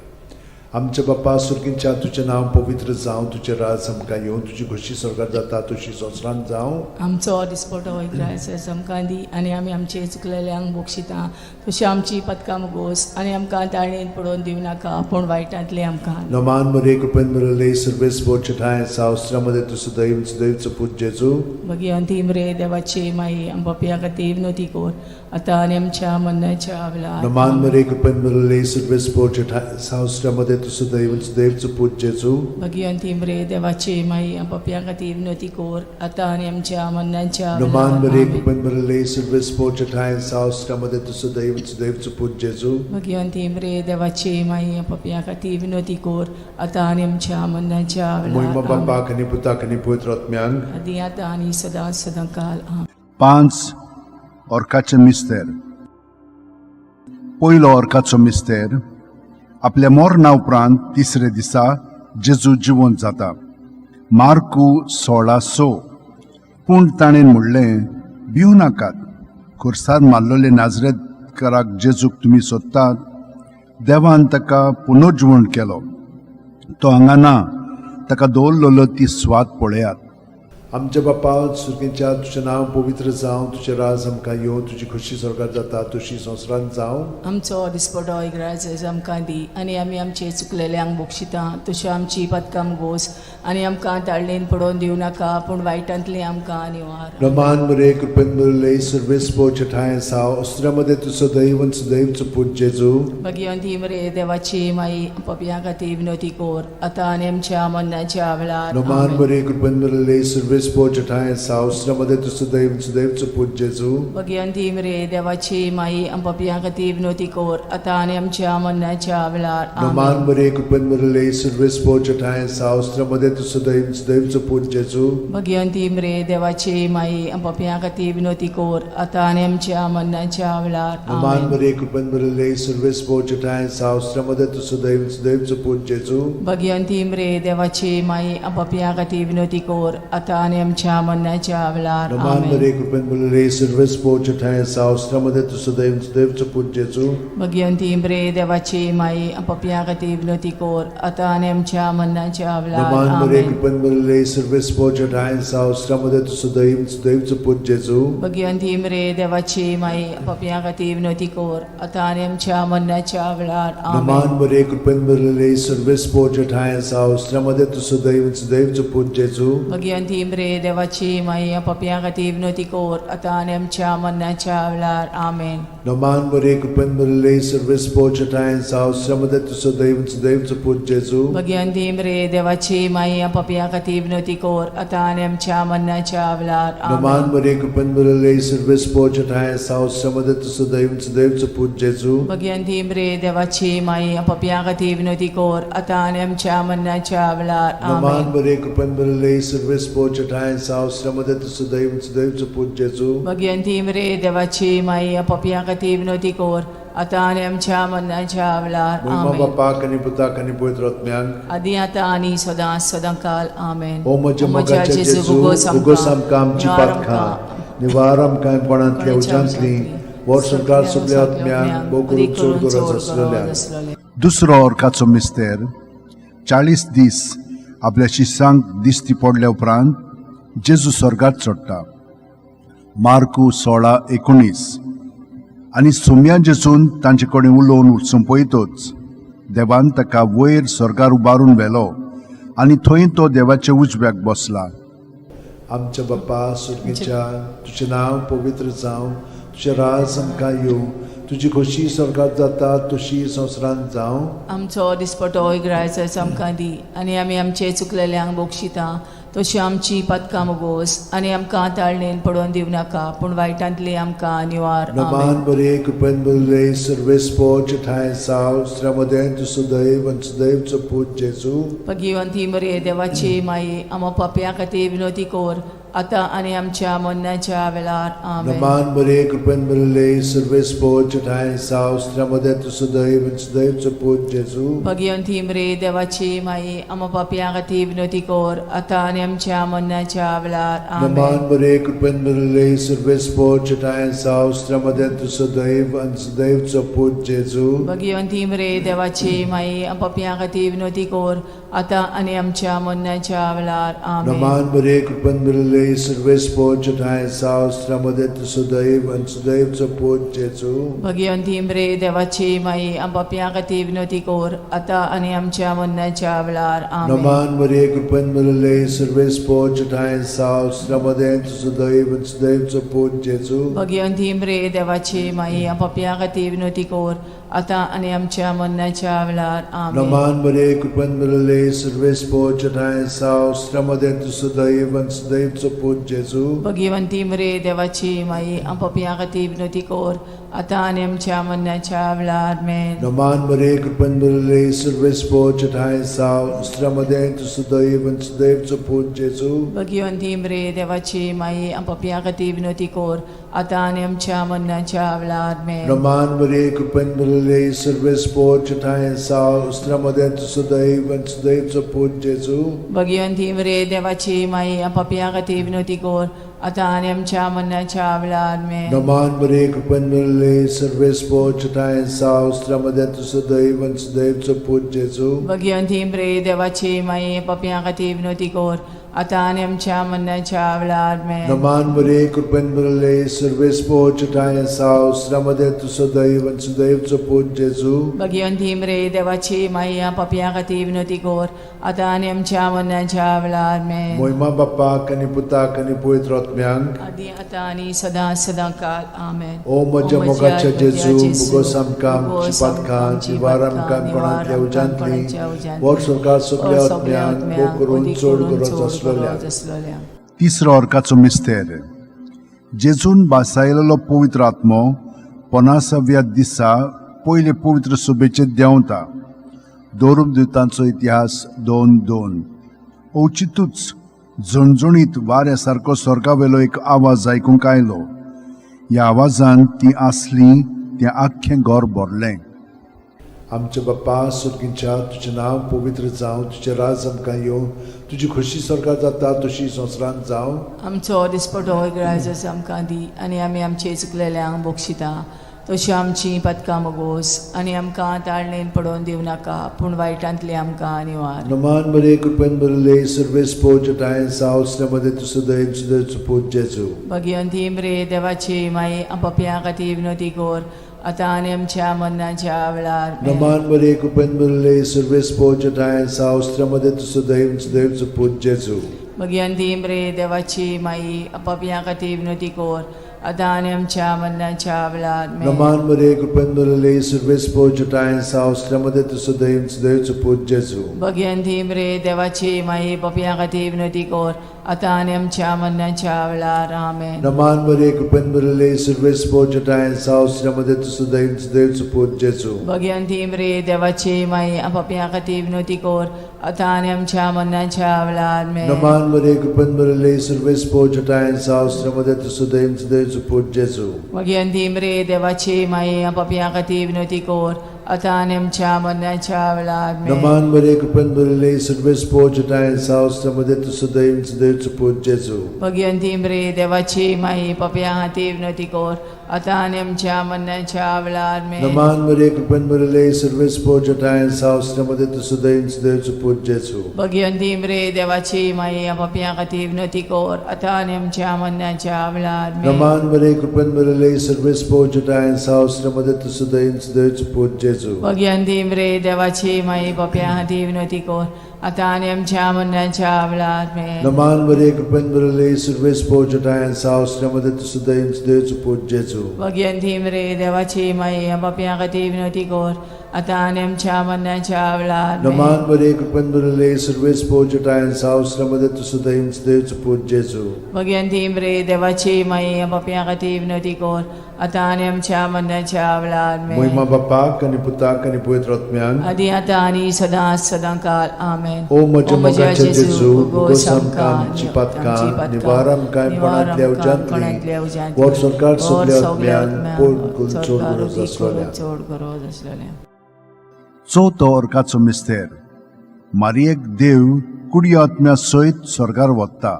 [SPEAKER 1] आमच्या बापा सुर्गींच्या तुजें नांव पवित्र जावं, तुजें राज आमकां येवं, तुजी खोशी स्वर्गार जाता तशी संवसारांत जावं.
[SPEAKER 2] आमचो दिसपटो इग्रायस आमकां दी आनी आमी आमचे चुकलेल्यांक बक्षिता तशी आमची पदकां मुगोस आनी आमकां ताळणेन पडोवन दिवं नाका पूण वायटांतले आमकां.
[SPEAKER 1] नमान मरे कृपेन मिळले सर्वेस बोचठाय सावस्त्रामध्ये तूं सदैव सदैवचो पूत जेजू.
[SPEAKER 2] भगिवंत रे देवाची माई आम पापया खातीर विनवती कर आतां आनी आमच्या मरणाच्या वेळार.
[SPEAKER 1] नमान मरे कृपेन मिळले सर्वेस बोचठाय सावस्त्रामध्ये तूं सदैव सदैवचो पूत जेजू.
[SPEAKER 2] भगिवंत रे देवाची माई आम पापया खातीर विनवती कर आतां आनी आमच्या मरणाच्या
[SPEAKER 1] नमान
[SPEAKER 2] वेळार.
[SPEAKER 1] मरे
[SPEAKER 2] आमेन.
[SPEAKER 1] कृपेन मिळले सर्वेस बोचठाय सावस्त्रामध्ये तूं सदैव सदैवचो पूत जेजू.
[SPEAKER 2] भगिवंत रे देवाची माई आम पापया खातीर विनवती कर आतां आनी आमच्या मरणाच्या
[SPEAKER 1] मोहिमा
[SPEAKER 2] वेळार. आमेन.
[SPEAKER 1] बापाक आनी पुताक आनी पवित्र आत्म्यांक
[SPEAKER 2] आदी आतां आनी सदां सदां काल. आमेन.
[SPEAKER 3] 5 ऑर्काचे मिस्तेर. पयलो ऑर्काचो मिस्तेर आपल्या मरणा उपरांत तिसरे दिसा जेजू जिवंत जाता. मार्कू 16:6. पूण ताणें म्हणलें, भिवू नाकात, खुर्सार मारलेले नाजरेतकाराक जेजूक तुमी सोदतात. देवान ताका पुनर्जिवण केलो, तो हांगा ना, ताका दवरलेलो ती स्वाद पळयात.
[SPEAKER 1] आमच्या बापा सुर्गीच्या तुजें नांव पवित्र जावं, तुजें राज आमकां येवं, तुजी खोशी स्वर्गार जाता तशी संवसारांत जावं.
[SPEAKER 2] आमचो दिसपटो इग्राज आमकां दी आनी आमी आमचे चुकलेल्यांक बक्षिता तशी आमची पदकां गोस आनी आमकां ताळणेन पडोवन दिवं नाका पूण वायटांतली आमकां निवार.
[SPEAKER 1] रमान मरे कृपेन मिळले सर्वेस ठांय साव अस्त्रामध्ये तूं सदैव सदैवचो पूत जेजू.
[SPEAKER 2] भगिवंती मरे देवाची माई पपया खातीर विनवती कर आतां आनी आमच्या मरणाच्या वेळार.
[SPEAKER 1] रमान
[SPEAKER 2] आमेन.
[SPEAKER 1] मरे कृपेन मिळले सर्वेस सुर्वेस ठांय सावस्र तूं सुदैव सुदैवचो पूत जेजू.
[SPEAKER 2] भगियंती मरे देवाची माई, आम पापयां खातीर विनवती कर, आतां आनी आमच्या मरणाच्या वेळार.
[SPEAKER 1] नमान
[SPEAKER 2] आमेन.
[SPEAKER 1] मरे कृपेन भरिल्ले, सुर्वेस ठांय सावस्र तूं सुदैव सुदैवचो पूत जेजू.
[SPEAKER 2] भगियंती मरे देवाची माई, आम पापयां खातीर विनवती कर, आतां आनी आमच्या मरणाच्या वेळार.
[SPEAKER 1] नमान
[SPEAKER 2] आमेन.
[SPEAKER 1] मरे कृपेन भरिल्ले, सुर्वेस ठांय सावस्र तूं सुदैव सुदैवचो पूत जेजू.
[SPEAKER 2] भगियंती मरे देवाची माई, आम पापयां खातीर विनवती कर, आतां आनी आमच्या मरणाच्या वेळार.
[SPEAKER 1] नमान
[SPEAKER 2] आमेन.
[SPEAKER 1] मरे कृपेन भरिल्ले, सुर्वेस ठांय सावस्र तूं सुदैव सुदैवचो पूत जेजू.
[SPEAKER 2] भगियंती मरे देवाची माई, आम पापयां खातीर विनवती कर, आतां आनी आमच्या मरणाच्या वेळार.
[SPEAKER 1] नमान मरे
[SPEAKER 2] आमेन.
[SPEAKER 1] कृपेन भरिल्ले, सुर्वेस ठांय सावस्र तूं सुदैव सुदैवचो पूत जेजू.
[SPEAKER 2] भगियंती मरे देवाची माई, आम पापयां खातीर विनवती कर, आतां आनी आमच्या मरणाच्या वेळार. आमेन.
[SPEAKER 1] नमान मरे कृपेन भरिल्ले, सुर्वेस ठांय सावस्र तूं सुदैव सुदैवचो पूत जेजू.
[SPEAKER 2] भगियंती मरे देवाची माई, आम पापयां खातीर विनवती कर, आतां आनी आमच्या मरणाच्या वेळार. आमेन.
[SPEAKER 1] नमान मरे कृपेन भरिल्ले, सुर्वेस ठांय सावस्र तूं सुदैव सुदैवचो पूत जेजू.
[SPEAKER 2] भगियंती मरे देवाची माई, आम पापयां खातीर विनवती कर, आतां आनी आमच्या मरणाच्या वेळार.
[SPEAKER 1] नमान
[SPEAKER 2] आमेन.
[SPEAKER 1] मरे कृपेन भरिल्ले, सुर्वेस ठांय सावस्र तूं सुदैव सुदैवचो पूत जेजू.
[SPEAKER 2] भगियंती मरे देवाची माई, आम पापयां खातीर विनवती कर, आतां आनी आमच्या मरणाच्या वेळार.
[SPEAKER 1] नमान
[SPEAKER 2] आमेन.
[SPEAKER 1] मरे कृपेन भरिल्ले, सुर्वेस ठांय सावस्र तूं सुदैव सुदैवचो पूत जेजू.
[SPEAKER 2] भगियंती मरे देवाची माई, आम पापयां खातीर विनवती कर, आतां आनी आमच्या मरणाच्या वेळार.
[SPEAKER 1] महिमा
[SPEAKER 2] आमेन.
[SPEAKER 1] बापाक आनी पुताक आनी पवित्र आत्म्याक.
[SPEAKER 2] आदी आतां आनी सदां सदां काल. आमेन.
[SPEAKER 1] ओ म्हज्या मोगाच्या जेजू, उगोस आमकां आमची पातकां, निवार आमकां कोणांतल्या उज्यांतली, वर्स संवसार सगल्या आत्म्यांक, भोव करून चड गरज आसलेल्या.
[SPEAKER 3] दुसरो अर्काचो मिस्तेर. 40 दीस आपल्या शिसांक दिश्टी पडल्या उपरांत जेजू स्वर्गात चडटा. मार्कू 16:19. आनी सोम्या जेजून तांचे कडेन उलोवन सोंपयतच देवान ताका वयर स्वर्गार उबारून व्हेलो आनी थंय तो देवाच्या उजव्याक बसला.
[SPEAKER 1] आमच्या बापा सुर्गीच्या, तुजें नांव पवित्र जावं, तुजें राज आमकां येवं, तुजी खोशी स्वर्गात जाता तशी संवसारांत जावं.
[SPEAKER 2] आमचो दिसपटो इगरायचो आमकां दी, आनी आमी आमचे चुकलेल्यांक बक्षिता तशी आमची पातकां मुगोस, आनी आमकां ताळणेन पडोवन दिवं नाका, पूण वायटांतली आमकां निवार.
[SPEAKER 1] नमान
[SPEAKER 2] आमेन.
[SPEAKER 1] बरे कृपेन भरिल्ले, सर्वेस्पोच ठांय साव स्त्र्यामदें तूं सुदैव आनी सुदैवचो पूत जेजू.
[SPEAKER 2] भगिवंती मरे देवाची माई, आमा पापयां खातीर विनवती कर, आतां आनी आमच्या मरणाच्या वेळार. आमेन.
[SPEAKER 1] नमान बरे कृपेन भरिल्ले, सर्वेस्पोच ठांय साव स्त्र्यामदें तूं सुदैव आनी सुदैवचो पूत जेजू.
[SPEAKER 2] भगिवंती मरे देवाची माई, आमा पापयां खातीर विनवती कर, आतां आनी आमच्या मरणाच्या वेळार.
[SPEAKER 1] नमान
[SPEAKER 2] आमेन.
[SPEAKER 1] बरे कृपेन भरिल्ले, सर्वेस्पोच ठांय साव स्त्र्यामदें तूं सुदैव आनी सुदैवचो पूत जेजू.
[SPEAKER 2] भगिवंती मरे देवाची माई, आम पापयां खातीर विनवती कर, आतां आनी आमच्या मरणाच्या वेळार. आमेन.
[SPEAKER 1] नमान बरे कृपेन भरिल्ले, सर्वेस्पोच ठांय साव स्त्र्यामदें तूं सुदैव आनी सुदैवचो पूत जेजू.
[SPEAKER 2] भगिवंती मरे देवाची माई, आम पापयां खातीर विनवती कर, आतां आनी आमच्या मरणाच्या वेळार. आमेन.
[SPEAKER 1] नमान मरे कृपेन भरिल्ले, सर्वेस्पोच ठांय साव स्त्र्यामदें तूं सुदैव आनी सुदैवचो पूत जेजू.
[SPEAKER 2] भगिवंती मरे देवाची माई, आम पापयां खातीर विनवती कर, आतां आनी आमच्या मरणाच्या वेळार. आमेन.
[SPEAKER 1] नमान मरे कृपेन भरिल्ले, सर्वेस्पोच ठांय साव स्त्र्यामदें तूं सुदैव आनी सुदैवचो पूत जेजू.
[SPEAKER 2] भगिवंती मरे देवाची माई, आम पापयां खातीर विनवती कर, आतां आनी आमच्या मरणाच्या वेळार. आमेन.
[SPEAKER 1] नमान मरे कृपेन भरिल्ले, सर्वेस्पोच ठांय साव स्त्र्यामदें तूं सुदैव आनी सुदैवचो पूत जेजू.
[SPEAKER 2] भगिवंती मरे देवाची माई, आम पापयां खातीर विनवती कर, आतां आनी आमच्या मरणाच्या वेळार. आमेन.
[SPEAKER 1] नमान मरे कृपेन भरिल्ले, सर्वेस्पोच ठांय साव स्त्र्यामदें तूं सुदैव आनी सुदैवचो पूत जेजू.
[SPEAKER 2] भगिवंती मरे देवाची माई, आम पापयां खातीर विनवती कर, आतां आनी आमच्या मरणाच्या वेळार. आमेन.
[SPEAKER 1] नमान मरे कृपेन भरिल्ले, सर्वेस्पोच ठांय साव स्त्र्यामदें तूं सुदैव आनी सुदैवचो पूत जेजू.
[SPEAKER 2] भगिवंती मरे देवाची माई, पापयां खातीर विनवती कर, आतां आनी आमच्या मरणाच्या वेळार. आमेन.
[SPEAKER 1] नमान मरे कृपेन भरिल्ले, सर्वेस्पोच ठांय साव स्त्र्यामदें तूं सुदैव आनी सुदैवचो पूत जेजू.
[SPEAKER 2] भगिवंती मरे देवाची माई, पापयां खातीर विनवती कर, आतां आनी आमच्या मरणाच्या वेळार. आमेन.
[SPEAKER 1] मोहिमा बापाक आनी पुताक आनी पवित्र आत्म्यांक.
[SPEAKER 2] आदी आतां आनी सदां सदां काल. आमेन.
[SPEAKER 1] ओ म्हज्या मोगाच्या जेजू, मुगोस आमकां आमची पातकां, निवार आमकां कोणांतल्या उज्यांतली, वर स्वर्गात सगल्या आत्म्यांक, भोव करून चड गरज आसलेल्या.
[SPEAKER 2] आसलेल्या.
[SPEAKER 3] तिसरो अर्काचो मिस्तेर. जेजून भासायलेलो पवित्र आत्मो पन्नासाव्या दिसा पयले पवित्र सभेचेर देंवता. दोरुमदुतांचो इतिहास 2:2. अवचितूच झणझणीत वाऱ्या सारको स्वर्गावेलो एक आवाज आयकूंक आयलो. ह्या आवाजान ती आसली तें आख्खें घर भरलें.
[SPEAKER 1] आमच्या बाप्पा सुर्गींच्या, तुजें नांव पवित्र जावं, तुजें राज आमकां येवं, तुजी खोशी स्वर्गार जाता तशी संवसारांत जावं.
[SPEAKER 2] आमचो दिसपटो इगराजच आमकां दी आनी आमी आमचे चुकलेल्यांक बक्षिता तशी आमची पदकां मोगोस आनी आमकां ताळणेन पडोवन दिवं नाका पूण वायटांतली आमकां निवार.
[SPEAKER 1] नमान बरे, कृपेन भरले, सर्वेस पोज सावसल्या मध्ये तुजो दयेन सुदैचो पूत जेजू.
[SPEAKER 2] भगिवंती मरे देवाची माई, पपया खातीर विनोती कर आतां आनी आमच्या मरणाच्या वेळार.
[SPEAKER 1] नमान बरे, कृपेन भरले, सर्वेस पोज सावसल्या मध्ये तुजो दयेन सुदैचो पूत जेजू.
[SPEAKER 2] भगिवंती मरे देवाची माई, पपया खातीर विनोती कर आतां आनी आमच्या मरणाच्या वेळार.
[SPEAKER 1] नमान बरे, कृपेन भरले, सर्वेस पोज सावसल्या मध्ये तुजो दयेन सुदैचो पूत जेजू.
[SPEAKER 2] भगिवंती मरे देवाची माई, पपया खातीर विनोती कर आतां आनी आमच्या मरणाच्या वेळार. आमेन.
[SPEAKER 1] नमान बरे, कृपेन भरले, सर्वेस पोज सावसल्या मध्ये तुजो दयेन सुदैचो पूत जेजू.
[SPEAKER 2] भगिवंती मरे देवाची माई, पपया खातीर विनोती कर आतां आनी आमच्या मरणाच्या वेळार.
[SPEAKER 1] नमान बरे, कृपेन भरले, सर्वेस पोज सावसल्या मध्ये तुजो दयेन सुदैचो पूत जेजू.
[SPEAKER 2] भगिवंती मरे देवाची माई, पपया खातीर विनोती कर आतां आनी आमच्या मरणाच्या वेळार.
[SPEAKER 1] नमान बरे, कृपेन भरले, सर्वेस पोज सावसल्या मध्ये तुजो दयेन सुदैचो पूत जेजू.
[SPEAKER 2] भगिवंती मरे देवाची माई, पपया खातीर विनोती कर आतां आनी आमच्या मरणाच्या वेळार.
[SPEAKER 1] नमान बरे, कृपेन भरले, सर्वेस पोज सावसल्या मध्ये तुजो दयेन सुदैचो पूत जेजू.
[SPEAKER 2] भगिवंती मरे देवाची माई, पपया खातीर विनोती कर आतां आनी आमच्या मरणाच्या वेळार.
[SPEAKER 1] नमान बरे, कृपेन भरले, सर्वेस पोज सावसल्या मध्ये तुजो दयेन सुदैचो पूत जेजू.
[SPEAKER 2] भगिवंती मरे देवाची माई, पपया खातीर विनोती कर आतां आनी आमच्या मरणाच्या वेळार.
[SPEAKER 1] नमान बरे, कृपेन भरले, सर्वेस पोज सावसल्या मध्ये तुजो दयेन सुदैचो पूत जेजू.
[SPEAKER 2] भगिवंती मरे देवाची माई, पपया खातीर विनोती कर आतां आनी आमच्या मरणाच्या वेळार.
[SPEAKER 1] नमान बरे, कृपेन भरले, सर्वेस पोज सावसल्या मध्ये तुजो दयेन सुदैचो पूत जेजू.
[SPEAKER 2] भगिवंती मरे देवाची माई, पपया खातीर विनोती कर आतां आनी आमच्या मरणाच्या वेळार.
[SPEAKER 1] महिमा बापाक आनी पुताक आनी पवित्र आत्म्याक.
[SPEAKER 2] आदी आतां आनी सदां सदां काल. आमेन.
[SPEAKER 1] ओ म्हज्या मोगाच्या जेजू, उगोस आमकां आमची पातकां, निवार आमकां कोणांतल्या उज्यांतली, वर सरकार सगल्या आत्म्यांक पोड करून चड गरज आसलेल्या.
[SPEAKER 2] चड गरज आसलेल्या.
[SPEAKER 3] चवथो अर्काचो मिस्तेर. मारियेक देव कुडी आत्म्या सयत स्वर्गार वता.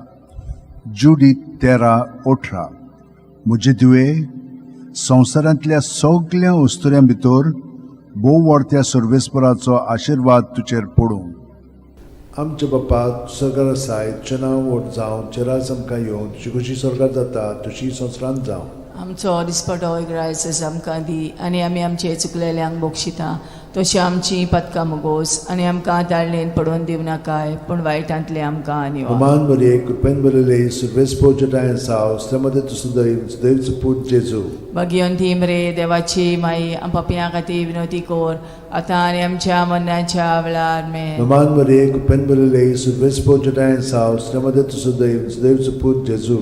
[SPEAKER 3] जुडीत 13:18. म्हजे दिवे, संवसारांतल्या सगल्या अस्तुऱ्यां भितर भोव व्हडत्या सर्वेस्पराचो आशिर्वाद तुजेर पडूं.
[SPEAKER 1] आमच्या बापा सरकार आसाय, तुजें नांव व्हड जावं, तुजें राज आमकां येवं, तुजी खोशी सरकार जाता तशी संवसारांत जावं.
[SPEAKER 2] आमचो दिसपटो इगरायस आमकां दी आनी आमी आमचे चुकलेल्यांक बक्षिता तशी आमची पदकां मुगोस आनी आमकां ताळणेन पडोवन दिवं नाकाय पूण वायटांतले आमकां निवार.
[SPEAKER 1] अमान बरे, कृपेन बरले, सुरवेस पोजटाय साव मध्ये तुसो दैवचो पूत जेजू.
[SPEAKER 2] भगिवंती मरे देवाची माई, पपयां खातीर विनोती कर आतां आनी आमच्या मरणाच्या वेळार. मेन.
[SPEAKER 1] नमान बरे, कृपेन बरले, सुरवेस पोजटाय साव मध्ये तुसो दैवचो पूत जेजू.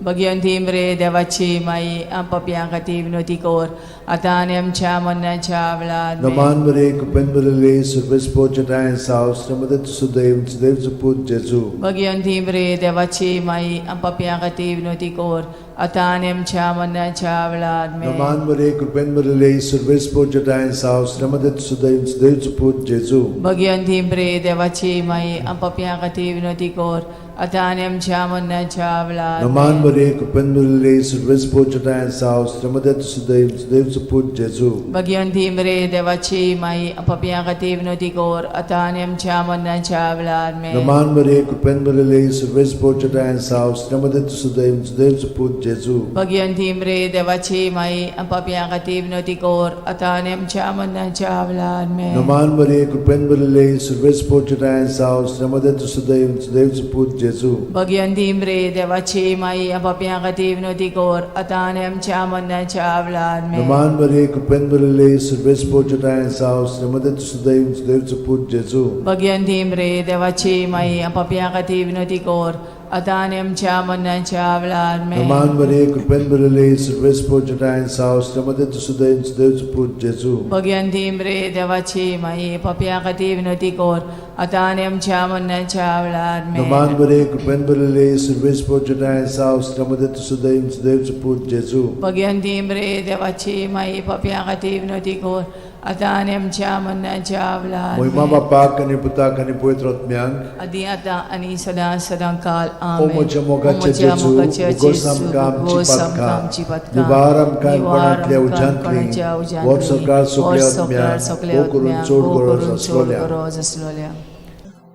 [SPEAKER 2] भगिवंती मरे देवाची माई, पपयां खातीर विनोती कर आतां आनी आमच्या मरणाच्या वेळार. मेन.
[SPEAKER 1] नमान बरे, कृपेन बरले, सुरवेस पोजटाय साव मध्ये तुसो दैवचो पूत जेजू.
[SPEAKER 2] भगिवंती मरे देवाची माई, पपयां खातीर विनोती कर आतां आनी आमच्या मरणाच्या वेळार. मेन.
[SPEAKER 1] नमान बरे, कृपेन बरले, सुरवेस पोजटाय साव मध्ये तुसो दैवचो पूत जेजू.
[SPEAKER 2] भगिवंती मरे देवाची माई, पपयां खातीर विनोती कर आतां आनी आमच्या मरणाच्या वेळार.
[SPEAKER 1] नमान बरे, कृपेन बरले, सुरवेस पोजटाय साव मध्ये तुसो दैवचो पूत जेजू.
[SPEAKER 2] भगिवंती मरे देवाची माई, पपयां खातीर विनोती कर आतां आनी आमच्या मरणाच्या वेळार. मेन.
[SPEAKER 1] नमान बरे, कृपेन बरले, सुरवेस पोजटाय साव मध्ये तुसो दैवचो पूत जेजू.
[SPEAKER 2] भगिवंती मरे देवाची माई, पपयां खातीर विनोती कर आतां आनी आमच्या मरणाच्या वेळार. मेन.
[SPEAKER 1] नमान बरे, कृपेन बरले, सुरवेस पोजटाय साव मध्ये तुसो दैवचो पूत जेजू.
[SPEAKER 2] भगिवंती मरे देवाची माई, पपयां खातीर विनोती कर आतां आनी आमच्या मरणाच्या वेळार. मेन.
[SPEAKER 1] नमान बरे, कृपेन बरले, सुरवेस पोजटाय साव मध्ये तुसो दैवचो पूत जेजू.
[SPEAKER 2] भगिवंती मरे देवाची माई, पपयां खातीर विनोती कर आतां आनी आमच्या मरणाच्या वेळार आमेन.
[SPEAKER 1] नमान मरिये, कृपेन भरिल्ले, सर्वेस्पर तुजेठांय आसा, स्त्रियां मदें तूं सुदैव, सुदैवचो पूत जेजू.
[SPEAKER 2] भगवंती मरे देवाची माई, पापयां खातीर विनवती कर, आतां आनी आमच्या मरणाच्या वेळार आमेन.
[SPEAKER 1] नमान मरिये, कृपेन भरिल्ले, सर्वेस्पर तुजेठांय आसा, स्त्रियां मदें तूं सुदैव, सुदैवचो पूत जेजू.
[SPEAKER 2] भगवंती मरे देवाची माई, पापयां खातीर विनवती कर, आतां आनी आमच्या मरणाच्या वेळार
[SPEAKER 1] मोहिमा
[SPEAKER 2] आमेन.
[SPEAKER 1] बापाक आनी पुताक आनी पवित्र आत्म्याक.
[SPEAKER 2] आदी आतां आनी सदां सदां काल.
[SPEAKER 1] ओ
[SPEAKER 2] आमेन.
[SPEAKER 1] म्हज्या
[SPEAKER 2] ओ
[SPEAKER 1] मोगाचे
[SPEAKER 2] म्हज्या
[SPEAKER 1] जेजू,
[SPEAKER 2] मोगाच्या
[SPEAKER 1] उगोस
[SPEAKER 2] जेजू,
[SPEAKER 1] आमकां आमची
[SPEAKER 2] उगोस आमकां
[SPEAKER 1] पातकां,
[SPEAKER 2] आमची पातकां,
[SPEAKER 1] निवार आमकां
[SPEAKER 2] निवार
[SPEAKER 1] कोणांतल्या
[SPEAKER 2] आमकां
[SPEAKER 1] उज्यांतली,
[SPEAKER 2] कोणाच्या उज्यांतली,
[SPEAKER 1] व्हर सरकार सगल्या
[SPEAKER 2] व्हर सरकार
[SPEAKER 1] आत्म्यांक,
[SPEAKER 2] सगल्या
[SPEAKER 1] भोव करून
[SPEAKER 2] आत्म्यांक,
[SPEAKER 1] चड
[SPEAKER 2] भोव
[SPEAKER 1] गरज
[SPEAKER 2] करून चड
[SPEAKER 1] आसलोल्या.
[SPEAKER 2] गरज आसलोल्या.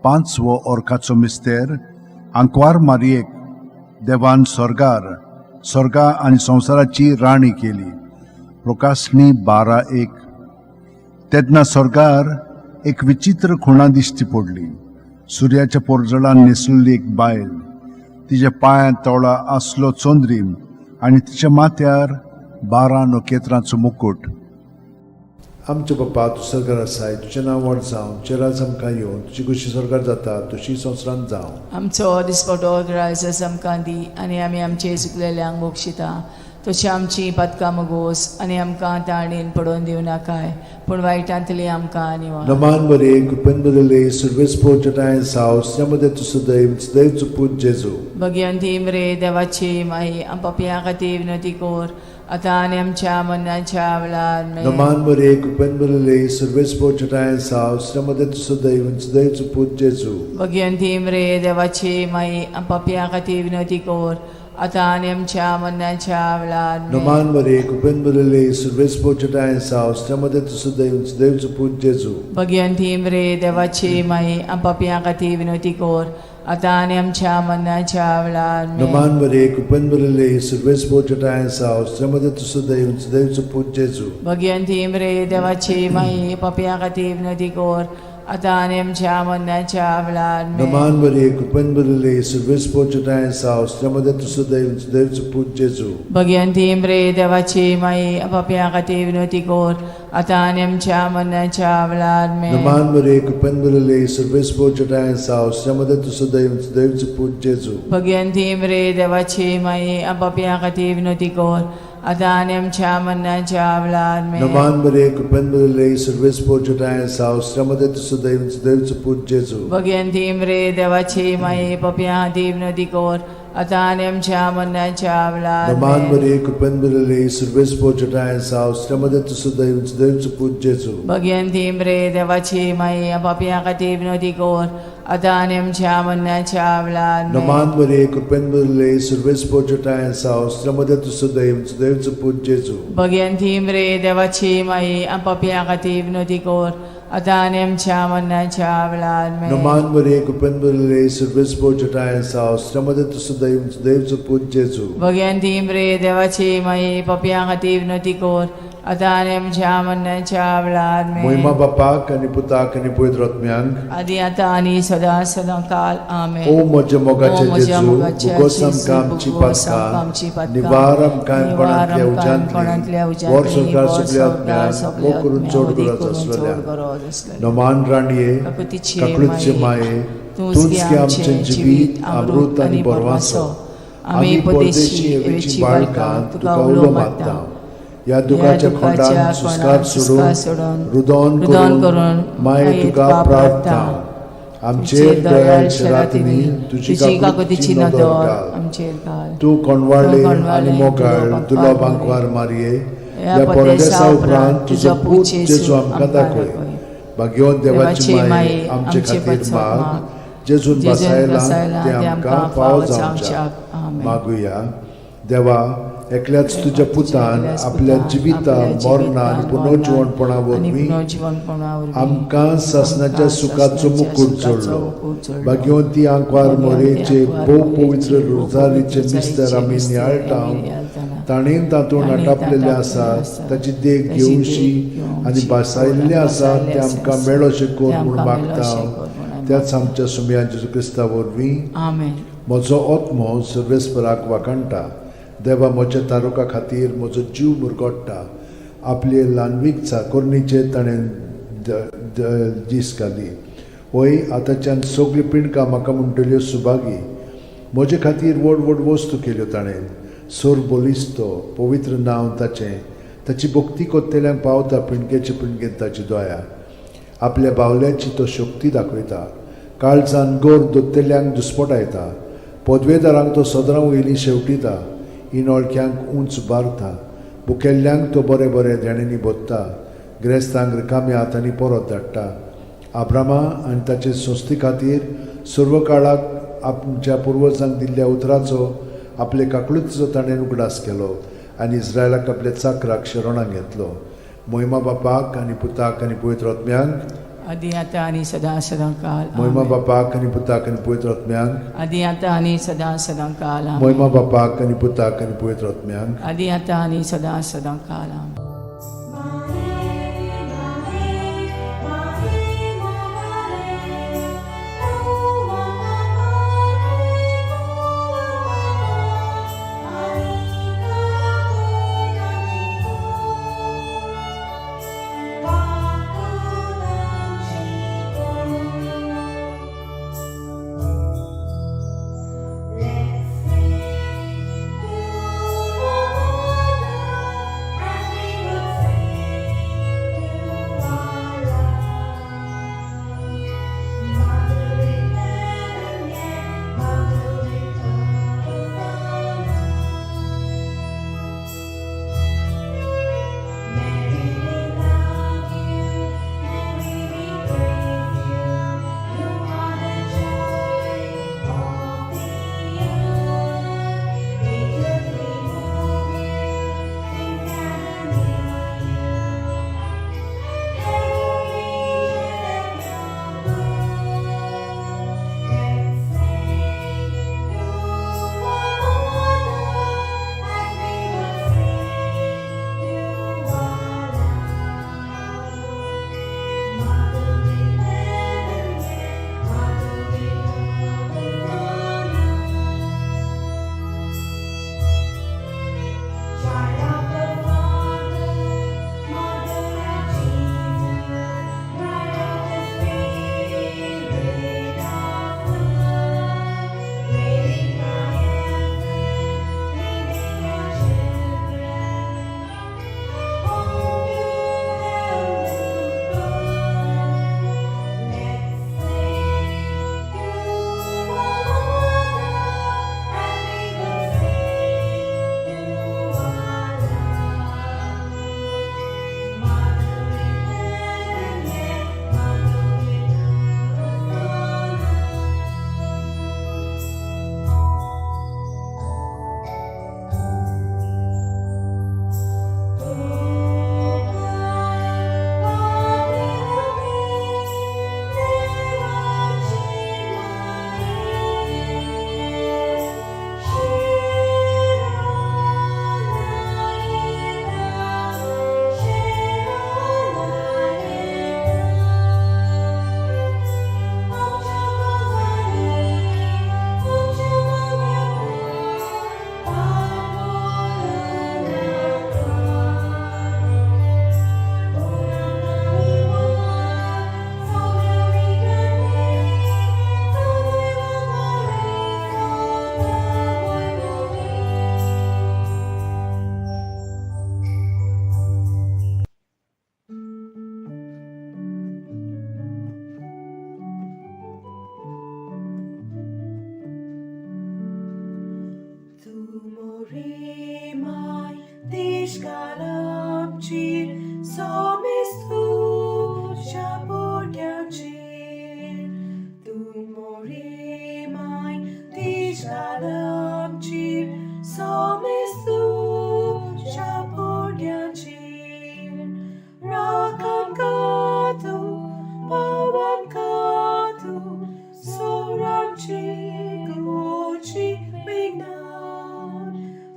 [SPEAKER 3] पांचवो ओरकाचो मिस्तेर. आंकवार मारयेक देवान स्वर्गार स्वर्गा आनी संवसाराची राणी केली. प्रकाशणी 12:1. तेन्ना स्वर्गार एक विचित्र खुणा दिश्टी पडली. सुर्याच्या पोरजळान न्हेसलेली एक बायल, तिच्या पांयांत तोळा आसलो चंद्रीम आनी तिच्या माथ्यार 12 नखेत्रांचो मुकूट.
[SPEAKER 1] आमच्या बापा, तूं सरकार आसाय, तुजें नांव व्हड जावं, तुजें राज आमकां येवन, तुजी खुशी सरकार जाता तशी संवसारांत जावं.
[SPEAKER 2] आमचो दिसपटो ग्रायस आमकां दी आनी आमी आमचे चुकलेल्यांक बक्षिता, तशी आमची पातकां मगोस आनी आमकां ताणेन पडोवन दिवं नाकाय, पूण वायटांतली आमकां निवार.
[SPEAKER 1] नमान बरे, कृपेन बरले, सर्वेस्पर तुजेठांय आसा, स्त्रियां मदें तूं सदैव, सुदैवचो पूत जेजू.
[SPEAKER 2] भगवंती मरे देवाची माई, आम पापयां खातीर विनवती कर, आतां आनी आमच्या मरणाच्या वेळार आमेन.
[SPEAKER 1] नमान बरे, कृपेन बरले, सर्वेस्पर तुजेठांय आसा, स्त्रियां मदें तूं सदैव, सुदैवचो पूत जेजू.
[SPEAKER 2] भगवंती मरे देवाची माई, आम पापयां खातीर विनवती कर, आतां आनी आमच्या मरणाच्या वेळार आमेन.
[SPEAKER 1] नमान बरे, कृपेन बरले, सर्वेस्पर तुजेठांय आसा, स्त्रियां मदें तूं सदैव, सुदैवचो पूत जेजू.
[SPEAKER 2] भगवंती मरे देवाची माई, आम पापयां खातीर विनवती कर, आतां आनी आमच्या मरणाच्या वेळार आमेन.
[SPEAKER 1] नमान बरे, कृपेन बरले, सर्वेस्पर तुजेठांय आसा, स्त्रियां मदें तूं सदैव, सुदैवचो पूत जेजू.
[SPEAKER 2] भगवंती मरे देवाची माई, पापयां खातीर विनवती कर, आतां आनी आमच्या मरणाच्या वेळार आमेन.
[SPEAKER 1] नमान बरे, कृपेन बरले, सर्वेस्पर तुजेठांय आसा, स्त्रियां मदें तूं सदैव, सुदैवचो पूत जेजू.
[SPEAKER 2] भगवंती मरे देवाची माई, पापयां खातीर विनवती कर, आतां आनी आमच्या मरणाच्या वेळार आमेन.
[SPEAKER 1] नमान बरे, कृपेन बरले, सर्वेस्पर तुजेठांय आसा, स्त्रियां मदें तूं सदैव, सुदैवचो पूत जेजू.
[SPEAKER 2] भगवंती मरे देवाची माई, पापयां खातीर विनवती कर, आतां आनी आमच्या मरणाच्या वेळार आमेन.
[SPEAKER 1] नमान बरे, कृपेन बरले, सर्वेस्पर तुजेठांय आसा, स्त्रियां मदें तूं सदैव, सुदैवचो पूत जेजू.
[SPEAKER 2] भगवंती मरे देवाची माई, पापयां खातीर विनवती कर, आतां आनी आमच्या मरणाच्या वेळार
[SPEAKER 1] नमान
[SPEAKER 2] आमेन.
[SPEAKER 1] बरे, कृपेन बरले, सर्वेस्पर तुजेठांय आसा, स्त्रियां मदें तूं सदैव, सुदैवचो पूत जेजू.
[SPEAKER 2] भगवंती मरे देवाची माई, पापयां खातीर विनवती कर, आतां आनी आमच्या मरणाच्या वेळार आमेन.
[SPEAKER 1] नमान बरे, कृपेन बरले, सर्वेस्पर तुजेठांय आसा, स्त्रियां मदें तूं सदैव, सुदैवचो पूत जेजू.
[SPEAKER 2] भगवंती मरे देवाची माई, पापयां खातीर विनवती कर, आतां आनी आमच्या मरणाच्या वेळार आमेन.
[SPEAKER 1] नमान बरे, कृपेन बरले, सर्वेस्पर तुजेठांय आसा, स्त्रियां मदें तूं सदैव, सुदैवचो पूत जेजू.
[SPEAKER 2] भगवंती मरे देवाची माई, पापयां खातीर विनवती कर, आतां आनी आमच्या मरणाच्या वेळार आमेन.
[SPEAKER 1] मोहिमा बापाक आनी पुताक आनी पवित्र आत्म्यांक.
[SPEAKER 2] आदी आतां आनी सदां सदां काल. आमेन.
[SPEAKER 1] ओ म्हज्या
[SPEAKER 2] ओ
[SPEAKER 1] मोगाचे
[SPEAKER 2] म्हज्या
[SPEAKER 1] जेजू,
[SPEAKER 2] मोगाच्या
[SPEAKER 1] उगोस
[SPEAKER 2] जेजू,
[SPEAKER 1] आमकां आमची
[SPEAKER 2] उगोस आमकां आमची
[SPEAKER 1] पातकां,
[SPEAKER 2] पातकां,
[SPEAKER 1] निवार आमकां
[SPEAKER 2] निवार
[SPEAKER 1] कोणांतल्या
[SPEAKER 2] आमकां कोणांतल्या
[SPEAKER 1] उज्यांतली,
[SPEAKER 2] उज्यांतली,
[SPEAKER 1] व्हर सरकार
[SPEAKER 2] व्हर
[SPEAKER 1] सगल्या
[SPEAKER 2] सरकार
[SPEAKER 1] आत्म्यांक,
[SPEAKER 2] सगल्या
[SPEAKER 1] भोव करून
[SPEAKER 2] आत्म्यांक,
[SPEAKER 1] चड
[SPEAKER 2] वदी
[SPEAKER 1] गरज
[SPEAKER 2] करून चड
[SPEAKER 1] आसलेल्या.
[SPEAKER 2] गरज आसलेल्या.
[SPEAKER 1] नमान राणये,
[SPEAKER 2] काकुतीचे
[SPEAKER 1] काकुळचे माये,
[SPEAKER 2] तूंच
[SPEAKER 1] तूंच गे आमचें जिवीत, अमृत आनी बरवासो. आमी परदेशी एवेची बाळकां तुका उलो मारता. ह्या दुखाच्या खोंडान सुस्कार सोडून, रुदोन करून माये तुका प्रार्थना. आमचेर दयाळ शरातिनी तुजी काकुतीची नदर घाल.
[SPEAKER 2] आमचेर घाल.
[SPEAKER 1] तूं कोणवाळे आनी मोगाळ दुलो बांकवार मारये, ह्या परदेसा उपरांत तुजो पूत जेजू आमकां दाखय. भाग्यवंत देवाची माये, आमचे खातीर माग, जेजून बसायला ते आमकां फावो जावच्या. मागुया. देवा, एकल्याच तुज्या पुतान आपल्या जिविता, मरणा आनी पुनर्जिवणपणा वरवीं आमकां सासणाच्या सुखाचो मुकूट जोडलो. भाग्यवंती आंकवार मोरेचे भोव पवित्र रोजारीचे मिस्तर आमी नियाळटा, ताणें तातूंत आटापलेले आसा ताची देख घेवशी आनी भासायल्लें आसा तें आमकां मेळोशें कर म्हूण मागता, त्याच आमच्या सुमया जेजू क्रिस्ता वरवीं.
[SPEAKER 2] आमेन.
[SPEAKER 1] म्हजो आत्मो सर्वेस्पराक वाखाणटा. देवा म्हज्या तारुका खातीर म्हजो जीव मुरगोडटा. आपले ल्हानवीक चाकोरणीचेर ताणें दीस घाली. वय, आतांच्यान सगळीं पिंडकां म्हाका म्हणटल्यो सुभागी. म्हजे खातीर व्हड व्हड वस्तू केल्यो ताणें. सोर बलिस्तो पवित्र नांव ताचें. ताची भक्ती कोत्तेल्यांक पावता पिणगेचे पिणगेन ताची दया. आपल्या बावल्याची तो शक्ती दाखयता. काळजान गोर दोत्तेल्यांक दुस्पटायता. पदवेदारांक तो सदरां वयली शेवटिता. इनोळक्यांक उंच बारता. बुकेल्ल्यांक तो बरें बरें देण्यांनी भोत्ता. ग्रेस्तांक रिकाम्या हातांनी परत धाडटा. आब्रामा आनी ताचे संस्थे खातीर सर्व काळाक आमच्या पुर्वजांक दिल्ल्या उतराचो आपले काकळुतीचो ताणें उगडास केलो आनी इस्रायलाक आपल्या चाकराक शरणाक घेतलो. मोहिमा बापाक आनी पुताक आनी पवित्र आत्म्यांक.
[SPEAKER 2] आदी आतां आनी सदां सदां काल.
[SPEAKER 1] मोहिमा
[SPEAKER 2] आमेन.
[SPEAKER 1] बापाक आनी पुताक आनी पवित्र आत्म्यांक.
[SPEAKER 2] आदी आतां आनी सदां सदां काल. आमेन.
[SPEAKER 1] मोहिमा बापाक आनी पुताक आनी पवित्र आत्म्यांक.
[SPEAKER 2] आदी आतां आनी सदां सदां काल. आमेन.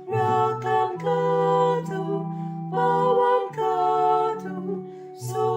[SPEAKER 5] Rakam katu, pawan katu, so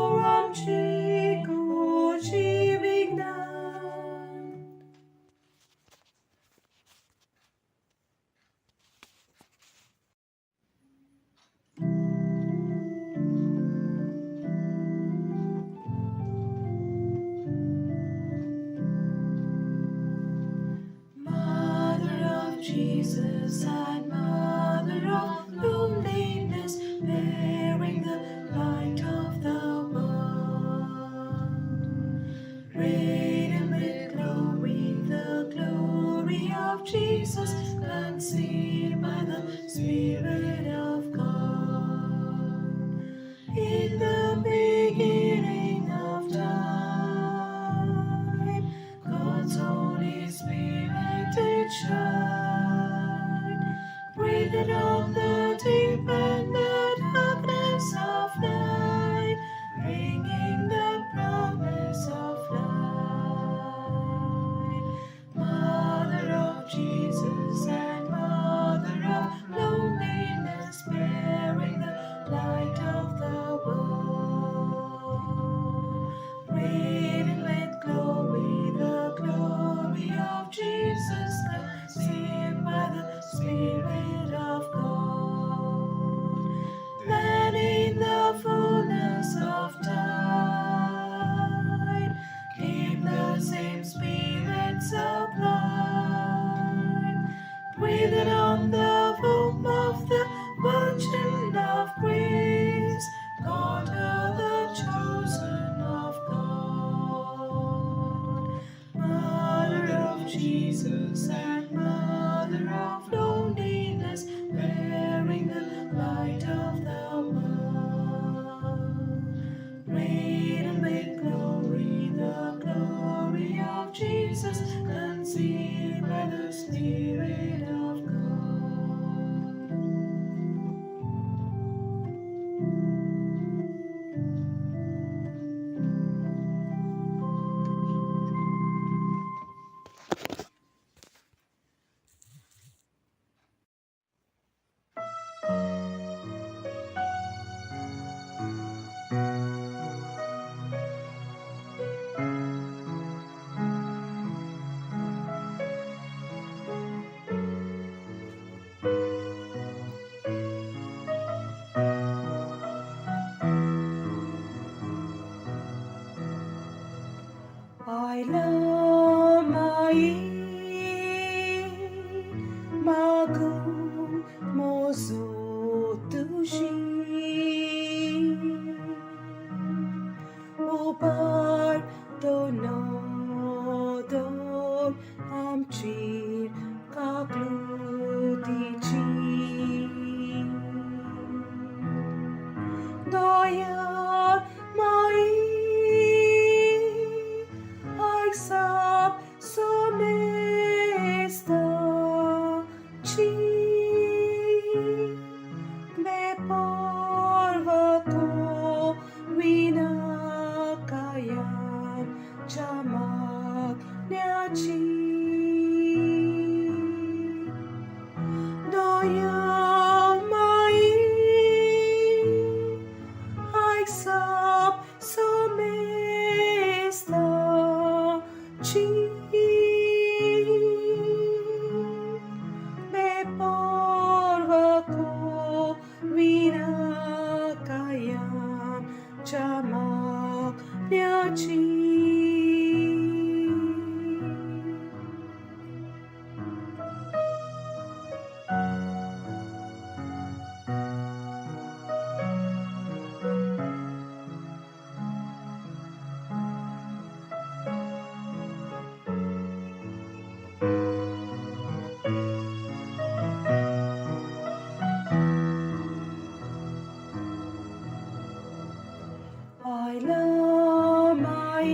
[SPEAKER 5] I love my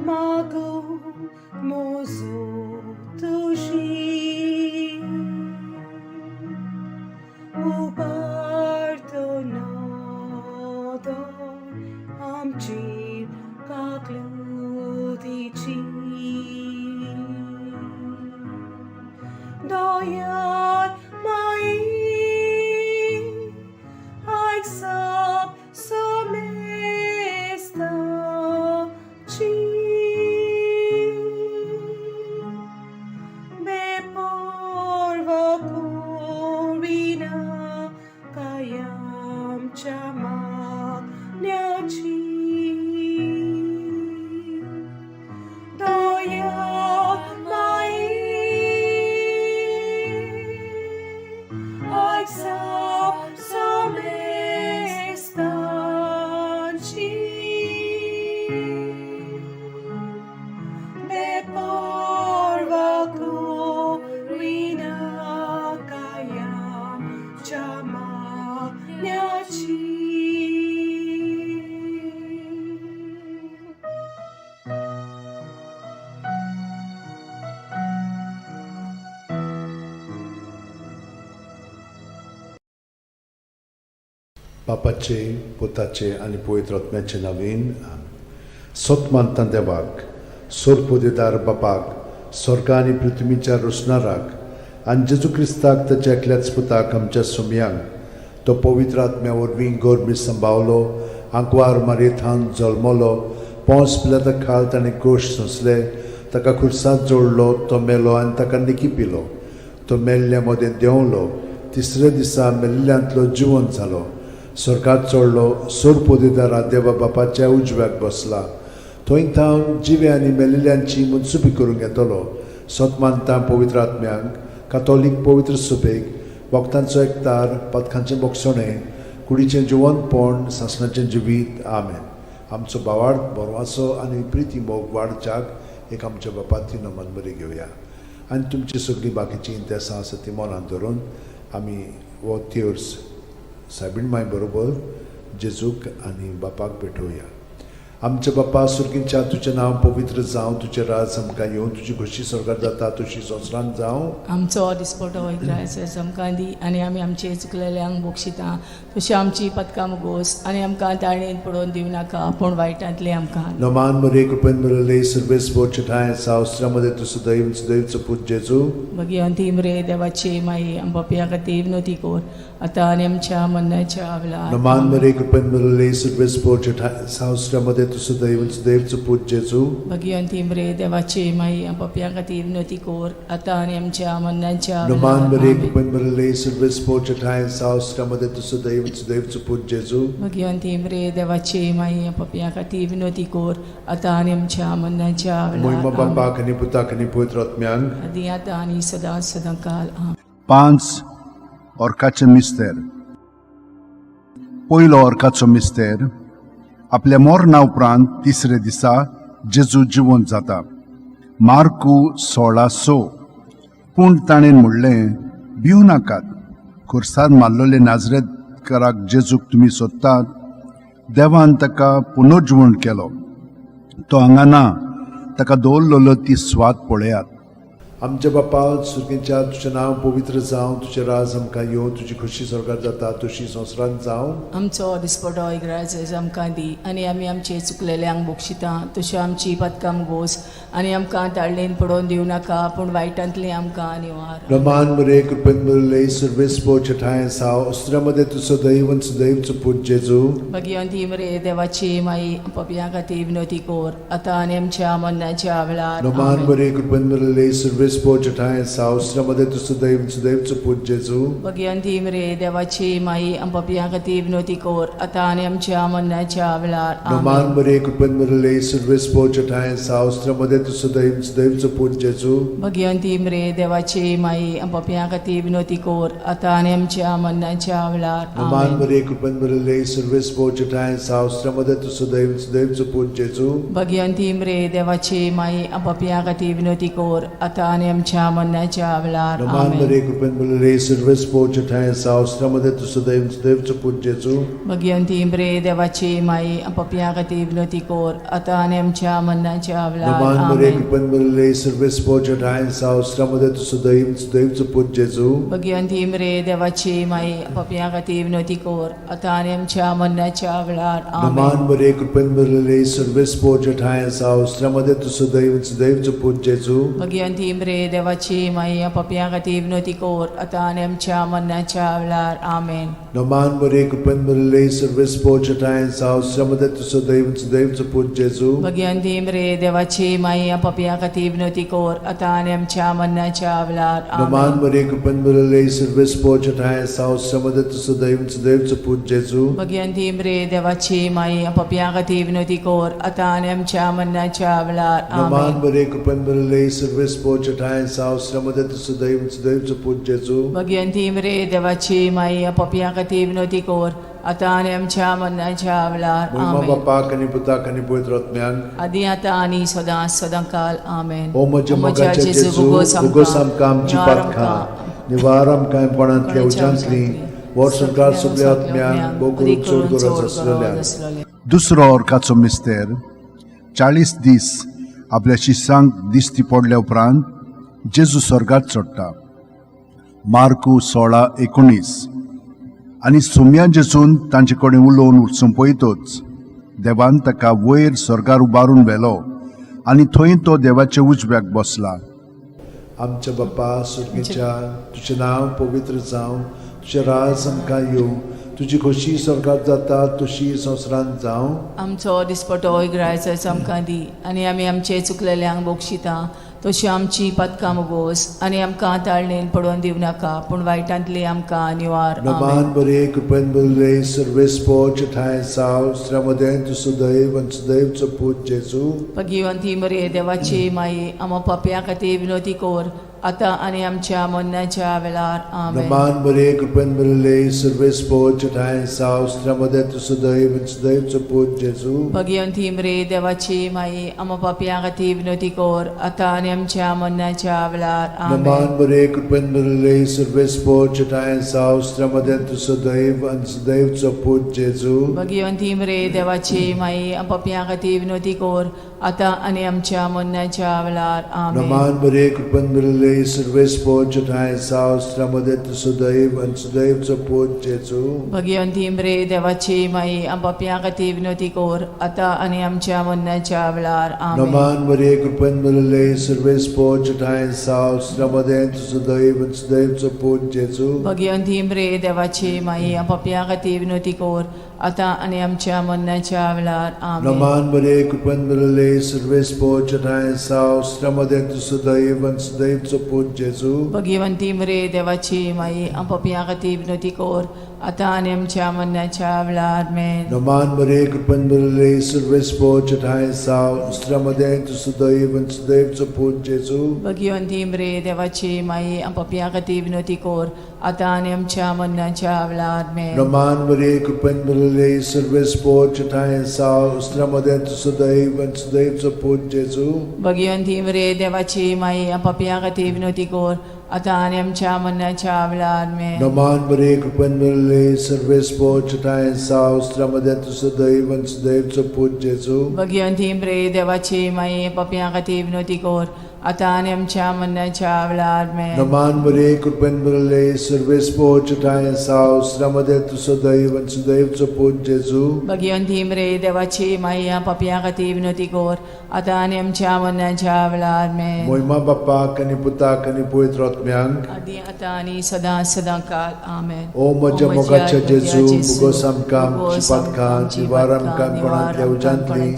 [SPEAKER 5] Mago mozo tushi Uparto nado amchi kakludichi Doyan mai Aik sap somesta chi Be porva corina kayam chama nyachi Doya mai Aik sap somesta chi Be porva corina kayam chama nyachi.
[SPEAKER 1] बापाचे पुताचे आनी पवित्र आत्म्याचे नवीन सत मानता देवाक सोरपोदेदार बापाक स्वर्ग आनी पृथ्वीच्या रोसणाराक आनी जेजू क्रिस्ताक ताच्या एकल्याच पुताक आमच्या सुमयांक तो पवित्र आत्म्या वरवीं गोरमी संभावलो आंकवार मारयेथान जल्मलो पोंस पिलाता खाल ताणें कोश सोंसले ताका खुर्सांत जोडलो तो मेलो आनी ताका निकी पिलो तो मेल्ल्या मदें देंवलो तिसऱ्या दिसा मेल्ल्यांतलो जिवन जालो स्वर्गात चडलो सोरपोदेदारा देवा बापाच्या उजव्याक बसला थंय थावन जिवे आनी मेल्ल्यांची मनसुबी करूंक येतलो सत मानता पवित्र आत्म्यांक कातोलीक पवित्र सुबेक भक्तांचो एकतार पदकांचें बोगसणें कुडीचें जिवनपण सासणाचें जिवीत आमेन. आमचो भावार्थ बरवाचो आनी प्रिती मोग वाडच्याक एक आमच्या बापाती नमन बरी घेवया आनी तुमची सगळीं बाकीचीं इंतेसां आसा ती मनांत धरून आमी हो तेर्स सायबीण माय बरोबर जेजूक आनी बापाक भेटोवया. आमच्या बापा सुर्गींच्या तुजें नांव पवित्र जावं, तुजें राज आमकां येवं, तुजी खोशी स्वर्गार जाता तशी संवसारांत जावं.
[SPEAKER 2] आमचो दिसपटो इग्रायस आमकां दी आनी आमी आमचे चुकलेल्यांक बक्षिता तशी आमची पदकां मुगोस आनी आमकां ताळणेन पडोवन दिवं नाका पूण वायटांतले आमकां.
[SPEAKER 1] नमान मरे कृपेन मिळले सर्वेस बोचे ठांय सावस्त्रामध्ये तूं सदैव सदैवचो पूत जेजू.
[SPEAKER 2] भगिवंती मरे देवाची माई आमच्या खातीर विनोती कर आतां आनी आमच्या मरणाच्या वेळार.
[SPEAKER 1] नमान मरे कृपेन मिळले सर्वेस बोचे ठांय सावस्त्रामध्ये तूं सदैव सदैवचो पूत जेजू.
[SPEAKER 2] भगिवंती मरे देवाची माई आमच्या खातीर विनोती कर आतां आनी आमच्या मरणाच्या
[SPEAKER 1] नमान मरे
[SPEAKER 2] वेळार.
[SPEAKER 1] कृपेन मिळले सर्वेस बोचे ठांय सावस्त्रामध्ये तूं सदैव सदैवचो पूत जेजू.
[SPEAKER 2] भगिवंती मरे देवाची माई आमच्या खातीर विनोती कर आतां आनी आमच्या मरणाच्या
[SPEAKER 1] मोहिमा
[SPEAKER 2] वेळार.
[SPEAKER 1] बापाक आनी पुताक आनी पवित्र आत्म्यांक
[SPEAKER 2] आदी आतां आनी सदां सदां काल. आमेन.
[SPEAKER 3] 5 ऑर्काचे मिस्तेर. पयलो ऑर्काचो मिस्तेर आपल्या मरणा उपरांत तिसरे दिसा जेजू जिवंत जाता. मार्कू 16:6. पूण ताणें म्हणलें, भिवू नाकात, खुर्सार मारलेले नाजरेतकाराक जेजूक तुमी सोदतात. देवान ताका पुनर्जिवण केलो, तो हांगा ना, ताका दवरलेलो ती स्वाद पळयात.
[SPEAKER 1] आमच्या बापा सुर्गींच्या तुजें नांव पवित्र जावं, तुजें राज आमकां येवं, तुजी खोशी स्वर्गार जाता तशी संवसारांत जावं.
[SPEAKER 2] आमचो दिसपटो इग्राज आमकां दी आनी आमी आमचे चुकलेल्यांक बक्षिता तशी आमची पदकां गोस आनी आमकां ताळणेन पडोवन दिवं नाका पूण वायटांतली आमकां निवार.
[SPEAKER 1] रमान मरे कृपेन मिळले सर्वेस बोचे ठांय साव अस्त्रामध्ये तूं सदैव सदैवचो पूत जेजू.
[SPEAKER 2] भगिवंती मरे देवाची माई पपया खातीर विनोती कर आतां आनी आमच्या मरणाच्या वेळार.
[SPEAKER 1] नमान
[SPEAKER 2] आमेन.
[SPEAKER 1] मरे कृपेन मिळले सर्वेस सुर्वेस ठांय सावस्र मध्ये तूं सुदैव सुदैवचो पूत जेजू.
[SPEAKER 2] भगिवंती मरे देवाची माई, आम पापयां खातीर विनवती कर, आतां आनी आमच्या मरणाच्या वेळार.
[SPEAKER 1] नमान
[SPEAKER 2] आमेन.
[SPEAKER 1] मरे कृपेन भरिल्ले, सुर्वेस ठांय सावस्र मध्ये तूं सुदैव सुदैवचो पूत जेजू.
[SPEAKER 2] भगिवंती मरे देवाची माई, आम पापयां खातीर विनवती कर, आतां आनी आमच्या मरणाच्या वेळार.
[SPEAKER 1] नमान
[SPEAKER 2] आमेन.
[SPEAKER 1] मरे कृपेन भरिल्ले, सुर्वेस ठांय सावस्र मध्ये तूं सुदैव सुदैवचो पूत जेजू.
[SPEAKER 2] भगिवंती मरे देवाची माई, आम पापयां खातीर विनवती कर, आतां आनी आमच्या मरणाच्या वेळार.
[SPEAKER 1] नमान
[SPEAKER 2] आमेन.
[SPEAKER 1] मरे कृपेन भरिल्ले, सुर्वेस ठांय सावस्र मध्ये तूं सुदैव सुदैवचो पूत जेजू.
[SPEAKER 2] भगिवंती मरे देवाची माई, आम पापयां खातीर विनवती कर, आतां आनी आमच्या मरणाच्या वेळार.
[SPEAKER 1] नमान मरे
[SPEAKER 2] आमेन.
[SPEAKER 1] कृपेन भरिल्ले, सुर्वेस ठांय सावस्र मध्ये तूं सुदैव सुदैवचो पूत जेजू.
[SPEAKER 2] भगिवंती मरे देवाची माई, आम पापयां खातीर विनवती कर, आतां आनी आमच्या मरणाच्या वेळार. आमेन.
[SPEAKER 1] नमान मरे कृपेन भरिल्ले, सुर्वेस ठांय सावस्र मध्ये तूं सुदैव सुदैवचो पूत जेजू.
[SPEAKER 2] भगिवंती मरे देवाची माई, आम पापयां खातीर विनवती कर, आतां आनी आमच्या मरणाच्या वेळार. आमेन.
[SPEAKER 1] नमान मरे कृपेन भरिल्ले, सुर्वेस ठांय सावस्र मध्ये तूं सुदैव सुदैवचो पूत जेजू.
[SPEAKER 2] भगिवंती मरे देवाची माई, आम पापयां खातीर विनवती कर, आतां आनी आमच्या मरणाच्या वेळार.
[SPEAKER 1] नमान
[SPEAKER 2] आमेन.
[SPEAKER 1] मरे कृपेन भरिल्ले, सुर्वेस ठांय सावस्र मध्ये तूं सुदैव सुदैवचो पूत जेजू.
[SPEAKER 2] भगिवंती मरे देवाची माई, आम पापयां खातीर विनवती कर, आतां आनी आमच्या मरणाच्या वेळार.
[SPEAKER 1] नमान
[SPEAKER 2] आमेन.
[SPEAKER 1] मरे कृपेन भरिल्ले, सुर्वेस ठांय सावस्र मध्ये तूं सुदैव सुदैवचो पूत जेजू.
[SPEAKER 2] भगिवंती मरे देवाची माई, आम पापयां खातीर विनवती कर, आतां आनी आमच्या मरणाच्या वेळार.
[SPEAKER 1] महिमा
[SPEAKER 2] आमेन.
[SPEAKER 1] बापाक आनी पुताक आनी पवित्र आत्म्याक.
[SPEAKER 2] आदी आतां आनी सदां सदां काल. आमेन.
[SPEAKER 1] ओ म्हज्या मोगाच्या जेजू, उगोस आमकां आमची पातकां, निवार आमकां कोणांतल्या उज्यांतली, वर्स सगल्या आत्म्यांक, भोव करून चड गरज आसलेल्या.
[SPEAKER 3] दुसरो अर्काचो मिस्तेर 40 दीस आपल्या शिसांक दिश्टी पडल्या उपरांत जेजू स्वर्गात चडटा. मार्कू 16:19. आनी सुम्या जेजून तांचे कडेन उलोवन सोंपयतच देवान ताका वयर स्वर्गार उबारून व्हेलो आनी थंय तो देवाच्या उजव्याक बसला.
[SPEAKER 1] आमच्या बाप्पा सुर्गीच्या, तुजें नांव पवित्र जावं, तुजें राज आमकां येवं, तुजी खोशी स्वर्गात जाता तशी संवसारांत जावं.
[SPEAKER 2] आमचो दिसपटो इगरायचो आमकां दी, आनी आमी आमचे चुकलेल्यांक बक्षिता तशी आमची पातकां मुगोस, आनी आमकां ताळणेन पडोवन दिवं नाका, पूण वायटांतली आमकां निवार. आमेन.
[SPEAKER 1] नमान बरे कृपेन भरिल्ले, सर्वेस पोच ठांय साव स्त्र्यामदें तूं सुदैव आनी सुदैवचो पूत जेजू.
[SPEAKER 2] भगिवंती मरे देवाची माई, आमा पापयां खातीर विनवती कर, आतां आनी आमच्या मरणाच्या वेळार. आमेन.
[SPEAKER 1] नमान बरे कृपेन भरिल्ले, सर्वेस पोच ठांय साव स्त्र्यामदें तूं सुदैव आनी सुदैवचो पूत जेजू.
[SPEAKER 2] भगिवंती मरे देवाची माई, आमा पापयां खातीर विनवती कर, आतां आनी आमच्या मरणाच्या वेळार. आमेन.
[SPEAKER 1] नमान बरे कृपेन भरिल्ले, सर्वेस पोच ठांय साव स्त्र्यामदें तूं सुदैव आनी सुदैवचो पूत जेजू.
[SPEAKER 2] भगिवंती मरे देवाची माई, आम पापयां खातीर विनवती कर, आतां आनी आमच्या मरणाच्या वेळार. आमेन.
[SPEAKER 1] नमान बरे कृपेन भरिल्ले, सर्वेस पोच ठांय साव स्त्र्यामदें तूं सुदैव आनी सुदैवचो पूत जेजू.
[SPEAKER 2] भगिवंती मरे देवाची माई, आम पापयां खातीर विनवती कर, आतां आनी आमच्या मरणाच्या वेळार. आमेन.
[SPEAKER 1] नमान मरे कृपेन भरिल्ले, सर्वेस पोच ठांय साव स्त्र्यामदें तूं सुदैव आनी सुदैवचो पूत जेजू.
[SPEAKER 2] भगिवंती मरे देवाची माई, आम पापयां खातीर विनवती कर, आतां आनी आमच्या मरणाच्या वेळार. आमेन.
[SPEAKER 1] नमान बरे कृपेन भरिल्ले, सर्वेस पोच ठांय साव स्त्र्यामदें तूं सुदैव आनी सुदैवचो पूत जेजू.
[SPEAKER 2] भगिवंती मरे देवाची माई, आम पापयां खातीर विनवती कर, आतां आनी आमच्या मरणाच्या वेळार. आमेन.
[SPEAKER 1] नमान मरे कृपेन भरिल्ले, सर्वेस पोच ठांय साव स्त्र्यामदें तूं सुदैव आनी सुदैवचो पूत जेजू.
[SPEAKER 2] भगिवंती मरे देवाची माई, आम पापयां खातीर विनवती कर, आतां आनी आमच्या मरणाच्या वेळार. आमेन.
[SPEAKER 1] नमान मरे कृपेन भरिल्ले, सर्वेस पोच ठांय साव स्त्र्यामदें तूं सुदैव आनी सुदैवचो पूत जेजू.
[SPEAKER 2] भगिवंती मरे देवाची माई, आम पापयां खातीर विनवती कर, आतां आनी आमच्या मरणाच्या वेळार. आमेन.
[SPEAKER 1] नमान मरे कृपेन भरिल्ले, सर्वेस पोच ठांय साव स्त्र्यामदें तूं सुदैव आनी सुदैवचो पूत जेजू.
[SPEAKER 2] भगिवंती मरे देवाची माई, पापयां खातीर विनवती कर, आतां आनी आमच्या मरणाच्या वेळार. आमेन.
[SPEAKER 1] नमान मरे कृपेन भरिल्ले, सर्वेस पोच ठांय साव स्त्र्यामदें तूं सुदैव आनी सुदैवचो पूत जेजू.
[SPEAKER 2] भगिवंती मरे देवाची माई, पापयां खातीर विनवती कर, आतां आनी आमच्या मरणाच्या वेळार. आमेन.
[SPEAKER 1] मोहिमा बाप्पाक आनी पुताक आनी पवित्र आत्म्यांक.
[SPEAKER 2] आदी आतां आनी सदां सदां काल. आमेन.
[SPEAKER 1] ओ म्हज्या मोगाच्या जेजू, मुगोस आमकां आमची पातकां, निवार आमकां कोणांतल्या उज्यांतली,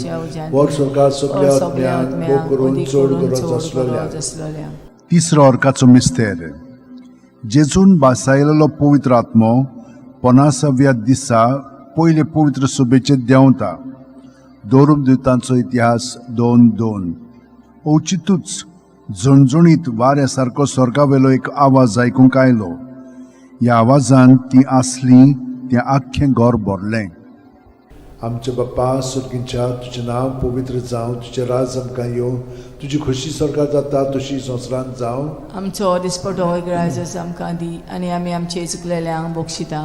[SPEAKER 1] वर स्वर्गात सगल्या आत्म्यांक, भोव करून चड गरज आसलेल्या.
[SPEAKER 2] आसलेल्या.
[SPEAKER 3] तिसरो अर्काचो मिस्तेर. जेजून बासायलेलो पवित्र आत्मो पन्नासाव्या दिसा पयले पवित्र सभेचेर देंवता. दवरूप दुतांचो इतिहास 2:2. अवचितूच झणझणीत वाऱ्या सारको स्वर्गावेलो एक आवाज आयकूंक आयलो. ह्या आवाजान ती आसली तें आख्खें घर भरलें.
[SPEAKER 1] आमच्या बाप्पा सुर्गींच्या, तुजें नांव पवित्र जावं, तुजें राज आमकां येवं, तुजी खोशी स्वर्गार जाता तशी संवसारांत जावं.
[SPEAKER 2] आमचो दिसपटो ग्रायजस आमकां दी आनी आमी आमचे चुकलेल्यांक बक्षिता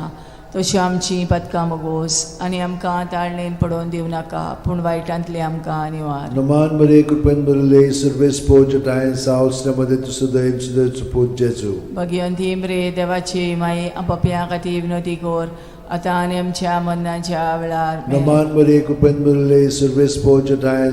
[SPEAKER 2] तशी आमची पदकां मोगोस आनी आमकां ताळणेन पडोवन दिवं नाका पूण वायटांतली आमकां निवार.
[SPEAKER 1] नमान मरे, कृपेन भरले, सर्वेस पोज सावसण्यामध्ये तुझं दैव सुदैव पूत जेजू.
[SPEAKER 2] भगिवंती मरे देवाची माई, पपया खातीर विनोती कोर आतां आनी आमच्या मरणाच्या वेळार.
[SPEAKER 1] नमान मरे, कृपेन भरले, सर्वेस पोज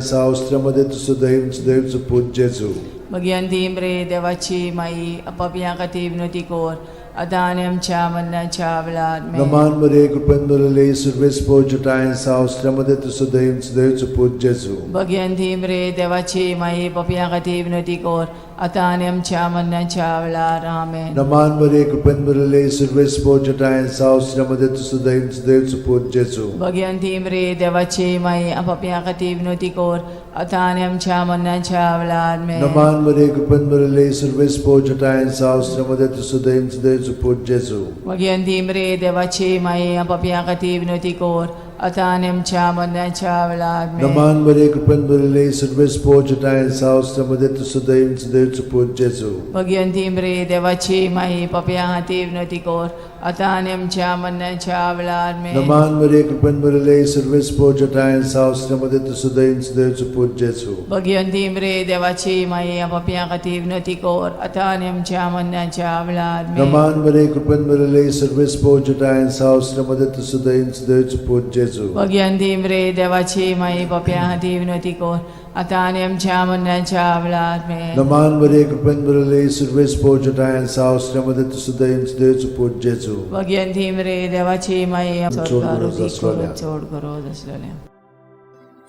[SPEAKER 1] सावसण्यामध्ये तुझं दैव सुदैव पूत जेजू.
[SPEAKER 2] भगिवंती मरे देवाची माई, पपया खातीर विनोती कोर आतां आनी आमच्या मरणाच्या वेळार.
[SPEAKER 1] नमान मरे, कृपेन भरले, सर्वेस पोज सावसण्यामध्ये तुझं दैव सुदैव पूत जेजू.
[SPEAKER 2] भगिवंती मरे देवाची माई, पपया खातीर विनोती कोर आतां आनी आमच्या मरणाच्या वेळार. आमेन.
[SPEAKER 1] नमान मरे, कृपेन भरले, सर्वेस पोज सावसण्यामध्ये तुझं दैव सुदैव पूत जेजू.
[SPEAKER 2] भगिवंती मरे देवाची माई, पपया खातीर विनोती कोर आतां आनी आमच्या मरणाच्या वेळार.
[SPEAKER 1] नमान मरे, कृपेन भरले, सर्वेस पोज सावसण्यामध्ये तुझं दैव सुदैव पूत जेजू.
[SPEAKER 2] भगिवंती मरे देवाची माई, पपया खातीर विनोती कोर आतां आनी आमच्या मरणाच्या वेळार.
[SPEAKER 1] नमान मरे, कृपेन भरले, सर्वेस पोज सावसण्यामध्ये तुझं दैव सुदैव पूत जेजू.
[SPEAKER 2] भगिवंती मरे देवाची माई, पपया खातीर विनोती कोर आतां आनी आमच्या मरणाच्या वेळार.
[SPEAKER 1] नमान मरे, कृपेन भरले, सर्वेस पोज सावसण्यामध्ये तुझं दैव सुदैव पूत जेजू.
[SPEAKER 2] भगिवंती मरे देवाची माई, पपया खातीर विनोती कोर आतां आनी आमच्या मरणाच्या वेळार.
[SPEAKER 1] नमान मरे, कृपेन भरले, सर्वेस पोज सावसण्यामध्ये तुझं दैव सुदैव पूत जेजू.
[SPEAKER 2] भगिवंती मरे देवाची माई, पपया खातीर विनोती कोर आतां आनी आमच्या मरणाच्या वेळार.
[SPEAKER 1] नमान मरे, कृपेन भरले, सर्वेस पोज सावसण्यामध्ये तुझं दैव सुदैव पूत जेजू.
[SPEAKER 2] भगिवंती मरे देवाची माई,
[SPEAKER 1] चड गरज आसलेल्या.
[SPEAKER 2] चड गरज आसलेल्या.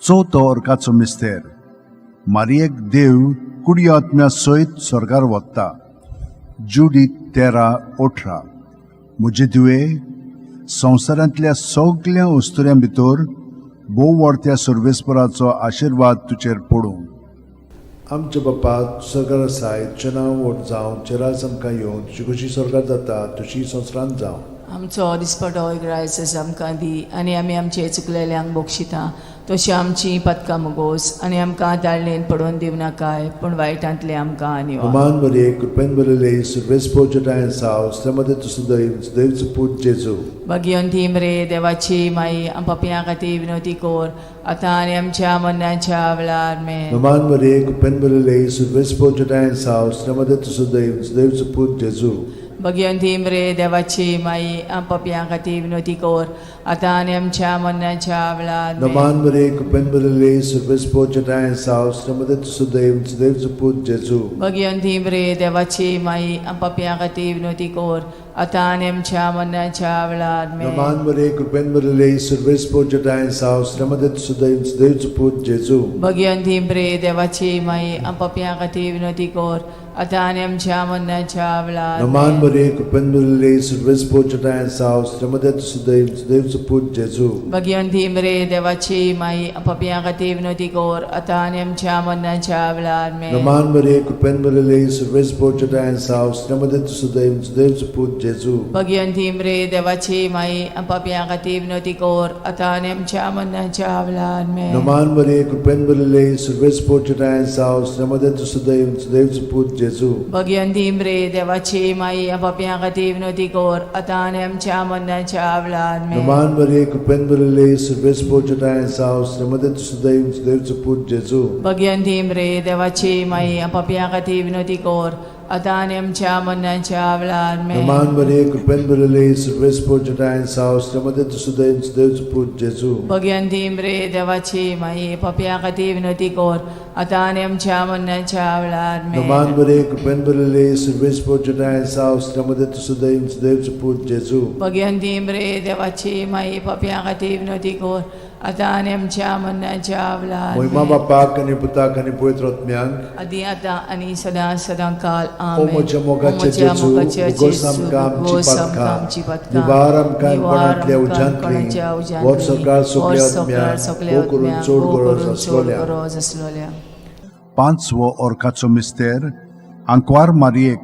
[SPEAKER 3] चवथो अर्काचो मिस्तेर. मारियेक देव कुडी आत्म्या सयत स्वर्गार वता. जुडीत 13:18. म्हजे धुवे, संवसारांतल्या सगल्या अस्तुऱ्यां भितर भोव व्हडत्या सर्वेस्पराचो आशिर्वाद तुजेर पडूं.
[SPEAKER 1] आमच्या बाप्पा स्वर्गार आसाय, तुजें नांव व्हड जावं, तुजें राज आमकां येवं, तुजी खोशी स्वर्गार जाता तशी संवसारांत जावं.
[SPEAKER 2] आमचो दिसपटो ग्रायसस आमकां दी आनी आमी आमचे चुकलेल्यांक बक्षिता तशी आमची पदकां मुगोस आनी आमकां ताळणेन पडोवन दिवं नाकाय पूण वायटांतले आमकां निवार.
[SPEAKER 1] नमान मरे, कृपेन भरले, सर्वेस पोज सावसण्यामध्ये तुझं दैव सुदैव पूत जेजू.
[SPEAKER 2] भगिवंती मरे देवाची माई, पपया खातीर विनोती कोर आतां आनी आमच्या मरणाच्या वेळार.
[SPEAKER 1] नमान मरे, कृपेन भरले, सर्वेस पोज सावसण्यामध्ये तुझं दैव सुदैव पूत जेजू.
[SPEAKER 2] भगिवंती मरे देवाची माई, पपया खातीर विनोती कोर आतां आनी आमच्या मरणाच्या वेळार.
[SPEAKER 1] नमान मरे, कृपेन भरले, सर्वेस पोज सावसण्यामध्ये तुझं दैव सुदैव पूत जेजू.
[SPEAKER 2] भगिवंती मरे देवाची माई, पपया खातीर विनोती कोर आतां आनी आमच्या मरणाच्या वेळार.
[SPEAKER 1] नमान मरे, कृपेन भरले, सर्वेस पोज सावसण्यामध्ये तुझं दैव सुदैव पूत जेजू.
[SPEAKER 2] भगिवंती मरे देवाची माई, पपया खातीर विनोती कोर आतां आनी आमच्या मरणाच्या वेळार.
[SPEAKER 1] नमान मरे, कृपेन भरले, सर्वेस पोज सावसण्यामध्ये तुझं दैव सुदैव पूत जेजू.
[SPEAKER 2] भगिवंती मरे देवाची माई, पपया खातीर विनोती कोर आतां आनी आमच्या मरणाच्या वेळार.
[SPEAKER 1] नमान मरे, कृपेन भरले, सर्वेस पोज सावसण्यामध्ये तुझं दैव सुदैव पूत जेजू.
[SPEAKER 2] भगिवंती मरे देवाची माई, पपया खातीर विनोती कोर आतां आनी आमच्या मरणाच्या वेळार.
[SPEAKER 1] नमान मरे, कृपेन भरले, सर्वेस पोज सावसण्यामध्ये तुझं दैव सुदैव पूत जेजू.
[SPEAKER 2] भगिवंती मरे देवाची माई, पपया खातीर विनोती कोर आतां आनी आमच्या मरणाच्या वेळार.
[SPEAKER 1] नमान मरे, कृपेन भरले, सर्वेस पोज सावसण्यामध्ये तुझं दैव सुदैव पूत जेजू.
[SPEAKER 2] भगिवंती मरे देवाची माई, पपया खातीर विनोती कोर आतां आनी आमच्या मरणाच्या वेळार.
[SPEAKER 1] नमान मरे, कृपेन भरले, सर्वेस पोज सावसण्यामध्ये तुझं दैव सुदैव पूत जेजू.
[SPEAKER 2] भगिवंती मरे देवाची माई, पपया खातीर विनोती कोर आतां आनी आमच्या मरणाच्या वेळार.
[SPEAKER 1] नमान मरे, कृपेन भरले, सर्वेस पोज सावसण्यामध्ये तुझं दैव सुदैव पूत जेजू.
[SPEAKER 2] भगिवंती मरे देवाची माई, पपया खातीर विनोती कोर आतां आनी आमच्या मरणाच्या वेळार
[SPEAKER 1] मोहिमा बापाक आनी पुताक आनी पवित्र आत्म्यांक.
[SPEAKER 2] आदी आतां आनी सदां सदां काल.
[SPEAKER 1] ओ
[SPEAKER 2] आमेन.
[SPEAKER 1] म्हज्या मोगाचे
[SPEAKER 2] ओ म्हज्या
[SPEAKER 1] जेजू,
[SPEAKER 2] मोगाचे
[SPEAKER 1] भोगोस
[SPEAKER 2] जेजू,
[SPEAKER 1] आमकां आमची
[SPEAKER 2] भोगोस आमकां
[SPEAKER 1] पातकां,
[SPEAKER 2] आमची पातकां,
[SPEAKER 1] निवार आमकां
[SPEAKER 2] निवार
[SPEAKER 1] कोणांतल्या
[SPEAKER 2] आमकां
[SPEAKER 1] उज्यांतली,
[SPEAKER 2] कोणाच्या उज्यांतली,
[SPEAKER 1] व्हर सरकार सगल्या
[SPEAKER 2] व्हर सरकार
[SPEAKER 1] आत्म्यांक,
[SPEAKER 2] सगल्या
[SPEAKER 1] भोव करून
[SPEAKER 2] आत्म्यांक,
[SPEAKER 1] चड
[SPEAKER 2] भोव
[SPEAKER 1] गरज
[SPEAKER 2] करून चड
[SPEAKER 1] आसलोल्या.
[SPEAKER 2] गरज आसलोल्या.
[SPEAKER 3] पांचवो ओरखाचो मिस्तेर. आंकवार मारयेक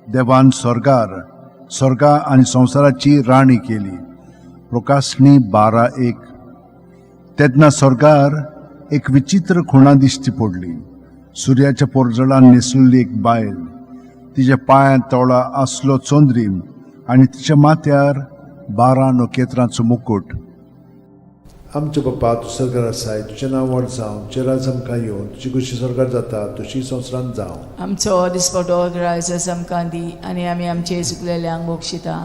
[SPEAKER 3] देवान स्वर्गार स्वर्गा आनी संवसाराची राणी केली. प्रकाशणी 12:1. तेन्ना स्वर्गार एक विचित्र खुणा दिश्टी पडली. सुर्याच्या पोरजळान न्हेसलेली एक बायल, तिच्या पांयांत तोळा आसलो चंद्रीम आनी तिच्या माथ्यार 12 नखेत्रांचो मुकूट.
[SPEAKER 1] आमचे बापा, तूं सरकार आसाय, तुजें नांव व्हड जावं, तुजें राज आमकां येवन, तुजी खुशी सरकार जाता तशी संवसारांत जावं.
[SPEAKER 2] आमचो दिसपटो ग्रायस आमकां दी आनी आमी आमचे चुकलेल्यांक बक्षिता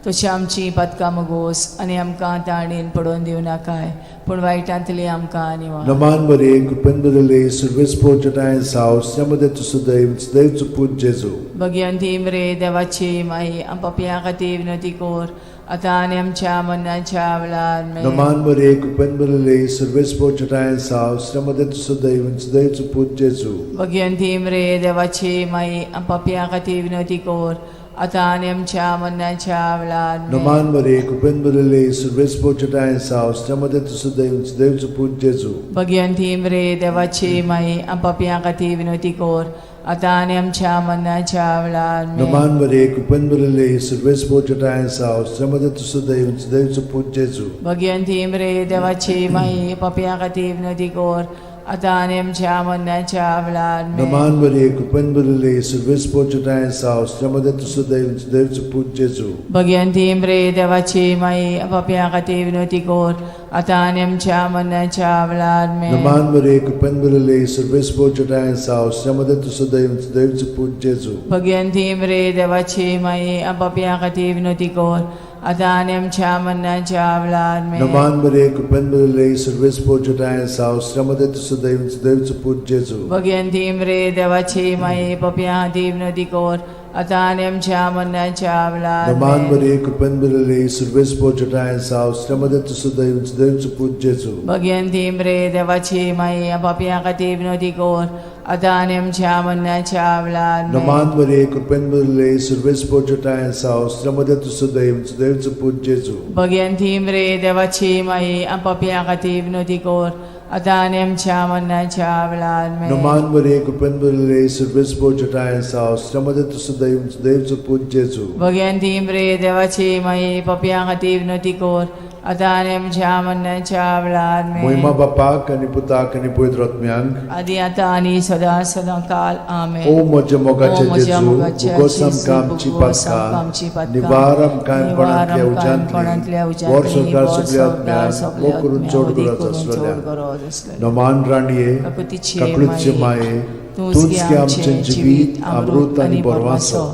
[SPEAKER 2] तशी आमची पातकां मगोस आनी आमकां ताणेन पडोवन दिवं नाकाय, पूण वायटांतली आमकां निवार.
[SPEAKER 1] नमान बरे, कृपेन बदले, सुरवेस पोचटाय साव मध्ये तूं सदैव सदैव पूत जेजू.
[SPEAKER 2] भगवंती मरे देवाची माई, आम पापयां खातीर विनवती कर आतां आनी आमच्या मरणाच्या वेळार. आमेन.
[SPEAKER 1] नमान बरे, कृपेन बदले, सुरवेस पोचटाय साव मध्ये तूं सदैव सदैव पूत जेजू.
[SPEAKER 2] भगवंती मरे देवाची माई, आम पापयां खातीर विनवती कर आतां आनी आमच्या मरणाच्या वेळार. आमेन.
[SPEAKER 1] नमान बरे, कृपेन बदले, सुरवेस पोचटाय साव मध्ये तूं सदैव सदैव पूत जेजू.
[SPEAKER 2] भगवंती मरे देवाची माई, आम पापयां खातीर विनवती कर आतां आनी आमच्या मरणाच्या वेळार. आमेन.
[SPEAKER 1] नमान बरे, कृपेन बदले, सुरवेस पोचटाय साव मध्ये तूं सदैव सदैव पूत जेजू.
[SPEAKER 2] भगवंती मरे देवाची माई, पापयां खातीर विनवती कर आतां आनी आमच्या मरणाच्या वेळार. आमेन.
[SPEAKER 1] नमान बरे, कृपेन बदले, सुरवेस पोचटाय साव मध्ये तूं सदैव सदैव पूत जेजू.
[SPEAKER 2] भगवंती मरे देवाची माई, पापयां खातीर विनवती कर आतां आनी आमच्या मरणाच्या वेळार. आमेन.
[SPEAKER 1] नमान बरे, कृपेन बदले, सुरवेस पोचटाय साव मध्ये तूं सदैव सदैव पूत जेजू.
[SPEAKER 2] भगवंती मरे देवाची माई, पापयां खातीर विनवती कर आतां आनी आमच्या मरणाच्या वेळार. आमेन.
[SPEAKER 1] नमान बरे, कृपेन बदले, सुरवेस पोचटाय साव मध्ये तूं सदैव सदैव पूत जेजू.
[SPEAKER 2] भगवंती मरे देवाची माई, पापयां खातीर विनवती कर आतां आनी आमच्या मरणाच्या वेळार.
[SPEAKER 1] नमान
[SPEAKER 2] आमेन.
[SPEAKER 1] बरे, कृपेन बदले, सुरवेस पोचटाय साव मध्ये तूं सदैव सदैव पूत जेजू.
[SPEAKER 2] भगवंती मरे देवाची माई, पापयां खातीर विनवती कर आतां आनी आमच्या मरणाच्या वेळार. आमेन.
[SPEAKER 1] नमान बरे, कृपेन बदले, सुरवेस पोचटाय साव मध्ये तूं सदैव सदैव पूत जेजू.
[SPEAKER 2] भगवंती मरे देवाची माई, पापयां खातीर विनवती कर आतां आनी आमच्या मरणाच्या वेळार. आमेन.
[SPEAKER 1] नमान बरे, कृपेन बदले, सुरवेस पोचटाय साव मध्ये तूं सदैव सदैव पूत जेजू.
[SPEAKER 2] भगवंती मरे देवाची माई, पापयां खातीर विनवती कर आतां आनी आमच्या मरणाच्या वेळार. आमेन.
[SPEAKER 1] मोहिमा बापाक आनी पुताक आनी पवित्र आत्म्यांक.
[SPEAKER 2] आदी आतां आनी सदां सदां काल. आमेन.
[SPEAKER 1] ओ म्हज्या मोगाचे
[SPEAKER 2] ओ म्हज्या
[SPEAKER 1] जेजू,
[SPEAKER 2] मोगाचे
[SPEAKER 1] भोगोस
[SPEAKER 2] जेजू,
[SPEAKER 1] आमकां आमची
[SPEAKER 2] भोगोस आमकां
[SPEAKER 1] पातकां,
[SPEAKER 2] आमची पातकां,
[SPEAKER 1] निवार आमकां
[SPEAKER 2] निवार
[SPEAKER 1] कोणांतल्या
[SPEAKER 2] आमकां कोणांतल्या
[SPEAKER 1] उज्यांतली, व्हर
[SPEAKER 2] उज्यांतली,
[SPEAKER 1] सरकार
[SPEAKER 2] व्हर
[SPEAKER 1] सगल्या
[SPEAKER 2] सरकार
[SPEAKER 1] आत्म्यांक,
[SPEAKER 2] सगल्या
[SPEAKER 1] भोव करून
[SPEAKER 2] आत्म्यांक,
[SPEAKER 1] चड
[SPEAKER 2] वदी
[SPEAKER 1] गरज
[SPEAKER 2] करून चड
[SPEAKER 1] आसलेल्या.
[SPEAKER 2] गरज आसलेल्या.
[SPEAKER 1] नमान राणये,
[SPEAKER 2] काकुतीचे
[SPEAKER 1] काकळूतचे माये, तूंच गे आमचें जिवीत, अमृत आनी बरवासो.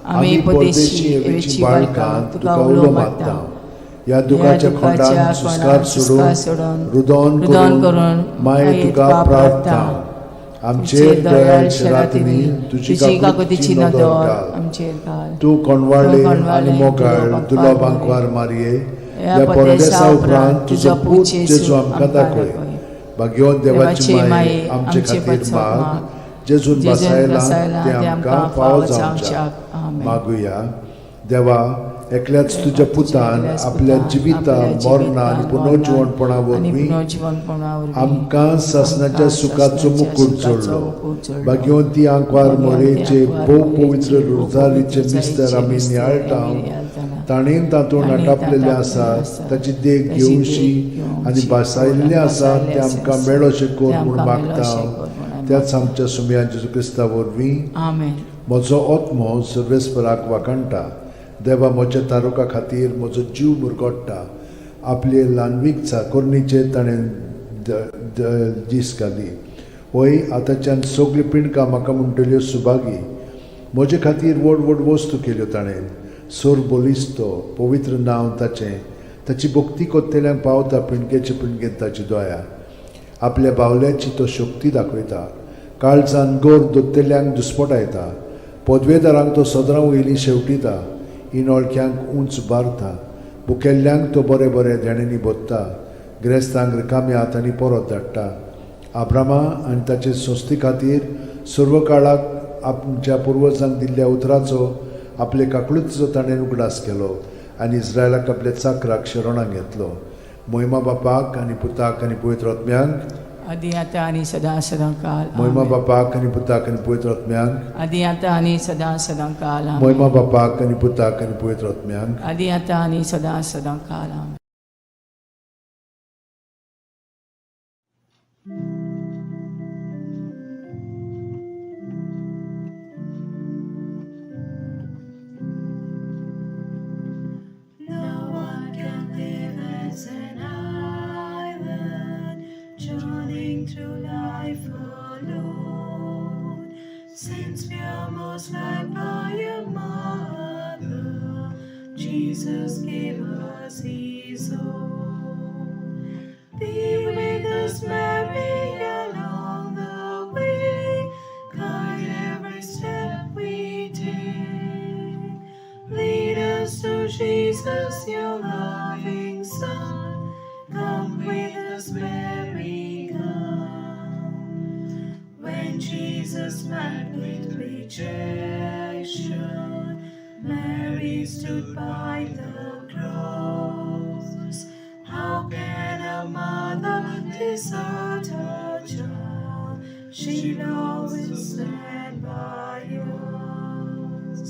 [SPEAKER 1] आमी परदेशी हेवेची बाळकां तुका उलो मारता. ह्या दुखाच्या खोंडान सुस्कार सोडून, रुदोन करून माये तुका प्रार्थना. आमचेर दयाळ शरातींनी तुजी काकुतीची नदर घाल.
[SPEAKER 2] आमचेर घाल.
[SPEAKER 1] तूं कोणवाळे आनी मोगाळ दुर्लभ आंकवार मारये, ह्या परदेसा उपरांत तुजो पूत जेजू आमकां दाखय. भाग्यवंत देवाची माये, आमचे खातीर माग, जेजून बसायला तें आमकां फावो जावच्याक. मागुया. देवा, एकल्याच तुज्या पुतान आपल्या जिविता, मरणा आनी पुनर्जिवणपणा वरवीं आमकां सासणाच्या सुखाचो मुकूट जोडलो. भाग्यवंती आंकवार मोरेचे भोव पवित्र रोजारीचे मिस्तर आमी नियाळटा, ताणें तातूंत आटापलेलें आसा ताची देख घेवशी आनी भासायल्लें आसा तें आमकां मेळोशें कर म्हूण मागता, त्याच आमच्या सुमया जेजू क्रिस्ता वरवीं.
[SPEAKER 2] आमेन.
[SPEAKER 1] म्हजो आत्मो सर्वेस्पराक वाखाणटा. देवा म्हज्या तारुका खातीर म्हजो जीव मुरगोट्टा. आपले ल्हानवीक चाकोरणीचेर ताणें दीस घाली. वय, आतांच्यान सगळीं पिंडकां म्हाका म्हणटल्यो सुभागी. म्हजे खातीर व्हड व्हड वस्तू केल्यो ताणें. सोर बलिस्तो पवित्र नांव ताचें. ताची भक्ती कोत्तेल्यांक पावता पिंडकेचे पिंडकेन ताची दया. आपल्या बावल्याची तो शक्ती दाखयता. काळजान गोर दोत्तेल्यांक दुस्पटायता. पदवेदारांक तो सदरां वयली शेवटिता. इनोळख्यांक उंच बारता. भुकेल्ल्यांक तो बरें बरें देण्यांनी भरता. ग्रेस्तांक रिकाम्या हातांनी परत धाडटा. आब्रामा आनी ताचे संस्थे खातीर सर्व काळाक आमच्या पुर्वजांक दिल्ल्या उतराचो आपले काकळुतीचो ताणें उगडास केलो आनी इस्रायलाक आपल्या चाकराक शरणाक घेतलो. मोहिमा बापाक आनी पुताक आनी पवित्र आत्म्यांक.
[SPEAKER 2] आदी आतां आनी सदां सदां काल.
[SPEAKER 1] मोहिमा
[SPEAKER 2] आमेन.
[SPEAKER 1] बापाक आनी पुताक आनी पवित्र आत्म्यांक.
[SPEAKER 2] आदी आतां आनी सदां सदां काल. आमेन.
[SPEAKER 1] मोहिमा बापाक आनी पुताक आनी पवित्र आत्म्यांक.
[SPEAKER 2] आदी आतां आनी सदां सदां काल. आमेन.
[SPEAKER 4] No one can live as an island, journeying through life alone. Since we are most loved by a mother, Jesus gave us His own. Be with us, Mary, along the way. Guide every step we take. Lead us to Jesus, your loving Son. Come with us, Mary, come. When Jesus met with rejection, Mary stood by the cross. How can a mother desert her child? She'll always stand by us.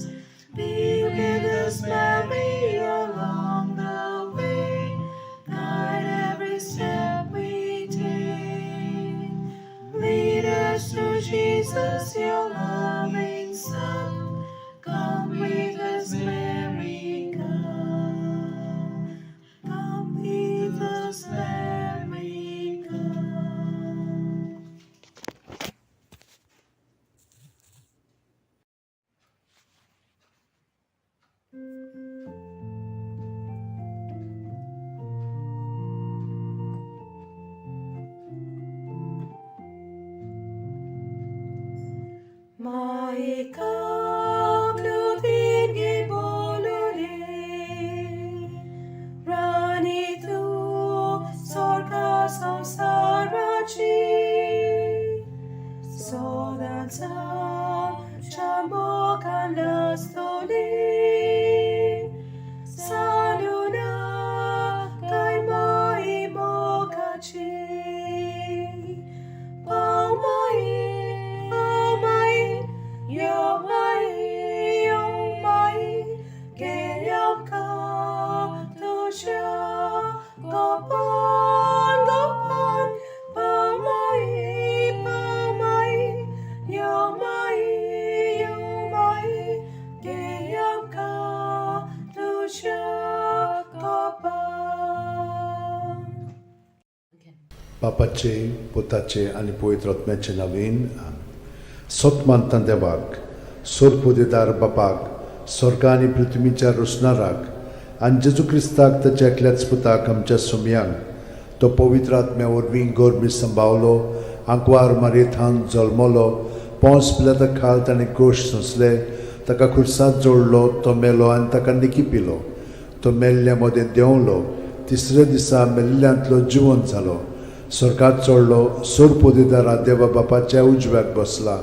[SPEAKER 4] Be with us, Mary, along the way. Guide every step we take. Lead us to Jesus, your loving Son. Come with us, Mary, come. Come with us, Mary, come.
[SPEAKER 1] बापाचे, पुताचे आनी पवित्र आत्म्याचे नवीन. सत मानता देवाक, सोरपुदेदार बापाक, स्वर्ग आनी पृथ्वीच्या रोसणाराक आनी जेजू क्रिस्ताक ताच्या एकल्याच पुताक आमच्या सुमयांक, तो पवित्र आत्म्या वरवीं गोरमी संभावलो, आंकवार मारयेथान जल्मलो, पोंस पिलाता खाल ताणें कोश सोंसले, ताका खुर्सांत जोडलो, तो मेलो आनी ताका निकी पिलो, तो मेल्ल्या मदें देंवलो, तिसऱ्या दिसा मेल्ल्यांतलो जिवंत जालो, स्वर्गात चडलो, सोरपोदेदारा देवा बापाच्या उजव्याक बसला,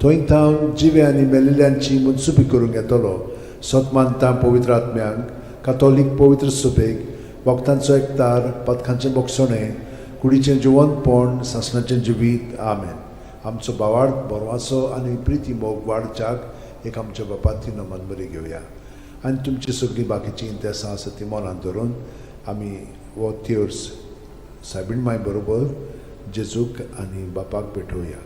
[SPEAKER 1] थंय थावन जिवे आनी मेल्ल्यांची मुनसुबी करूंक येतलो. सत मानता पवित्र आत्म्यांक, कातोलीक पवित्र सभेक, वखदांचो एकतार, पदकांचें बोगसणें, कुडीचें जिवंतपण, सासणाचें जिवीत. आमेन. आमचो बावाड बरवाचो आनी प्रिती मोग वाडच्याक एक आमच्या बापाती नमन बरी घेवया आनी तुमची सगळीं बाकीचीं इंतेसां आसा ती मनांत धरून आमी हो थियोर्स सायबीण माय बरोबर जेजूक आनी बापाक भेटोवया.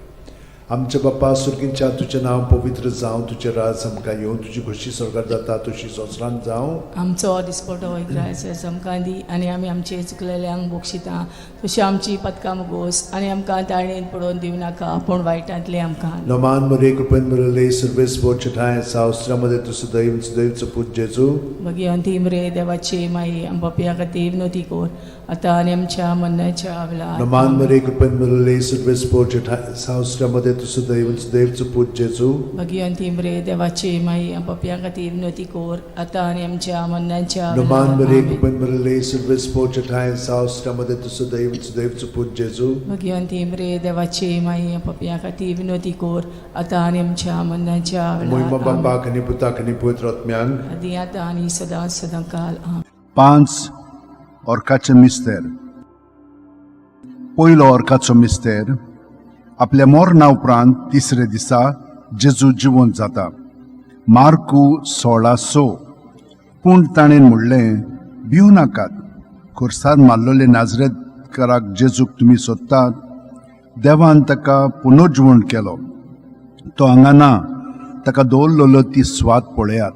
[SPEAKER 1] आमच्या बापा सुर्गींच्या, तुजें नांव पवित्र जावं, तुजें राज आमकां येवं, तुजी खोशी स्वर्गार जाता तशी संवसारांत जावं.
[SPEAKER 2] आमचो दिसपटो इग्रायस आमकां दी आनी आमी आमचे चुकलेल्यांक बक्षिता तशी आमची पदकां मुगोस आनी आमकां ताळणेन पडोवन दिवं नाका पूण वायटांतले आमकां.
[SPEAKER 1] नमान मरे, कृपेन भरले, सर्वेस बोचठाय सावस्त्रामध्ये तूं सदैव सदैवचो पूत जेजू.
[SPEAKER 2] भगिवंती मरे देवाची माई, आम पापया खातीर विनवती कर आतां आनी आमच्या मरणाच्या वेळार.
[SPEAKER 1] नमान मरे, कृपेन भरले, सर्वेस बोचठाय सावस्त्रामध्ये तूं सदैव सदैवचो पूत जेजू.
[SPEAKER 2] भगिवंती मरे देवाची माई, पपया खातीर विनवती कोर आतां आनी आमच्या मरणाच्या
[SPEAKER 1] नमान
[SPEAKER 2] वेळार.
[SPEAKER 1] मरे
[SPEAKER 2] आमेन.
[SPEAKER 1] कृपेन भरले सर्वेस्पोर ठांय साव मध्ये तूं सदैव सदैवचो पूत जेजू.
[SPEAKER 2] भगिवंती मरे देवाची माई, पपया खातीर विनवती कोर आतां आनी आमच्या मरणाच्या
[SPEAKER 1] मोहिमा
[SPEAKER 2] वेळार. आमेन.
[SPEAKER 1] बापाक आनी पुताक आनी पवित्र आत्म्यांक.
[SPEAKER 2] आदी आतां आनी सदां सदां काल. आमेन.
[SPEAKER 3] 5 ऑर्काचे मिस्तेर. पयलो ऑर्काचो मिस्तेर. आपल्या मरणा उपरांत तिसरे दिसा जेजू जिवंत जाता. मार्कू 16:6. पूण ताणें म्हणलें, भिवू नाकात, खुर्सार मारलेले नाजरेतकाराक जेजूक तुमी सोदतात. देवान ताका पुनर्जिवण केलो. तो हांगा ना. ताका दवरलेलो ती सुवात पळयात.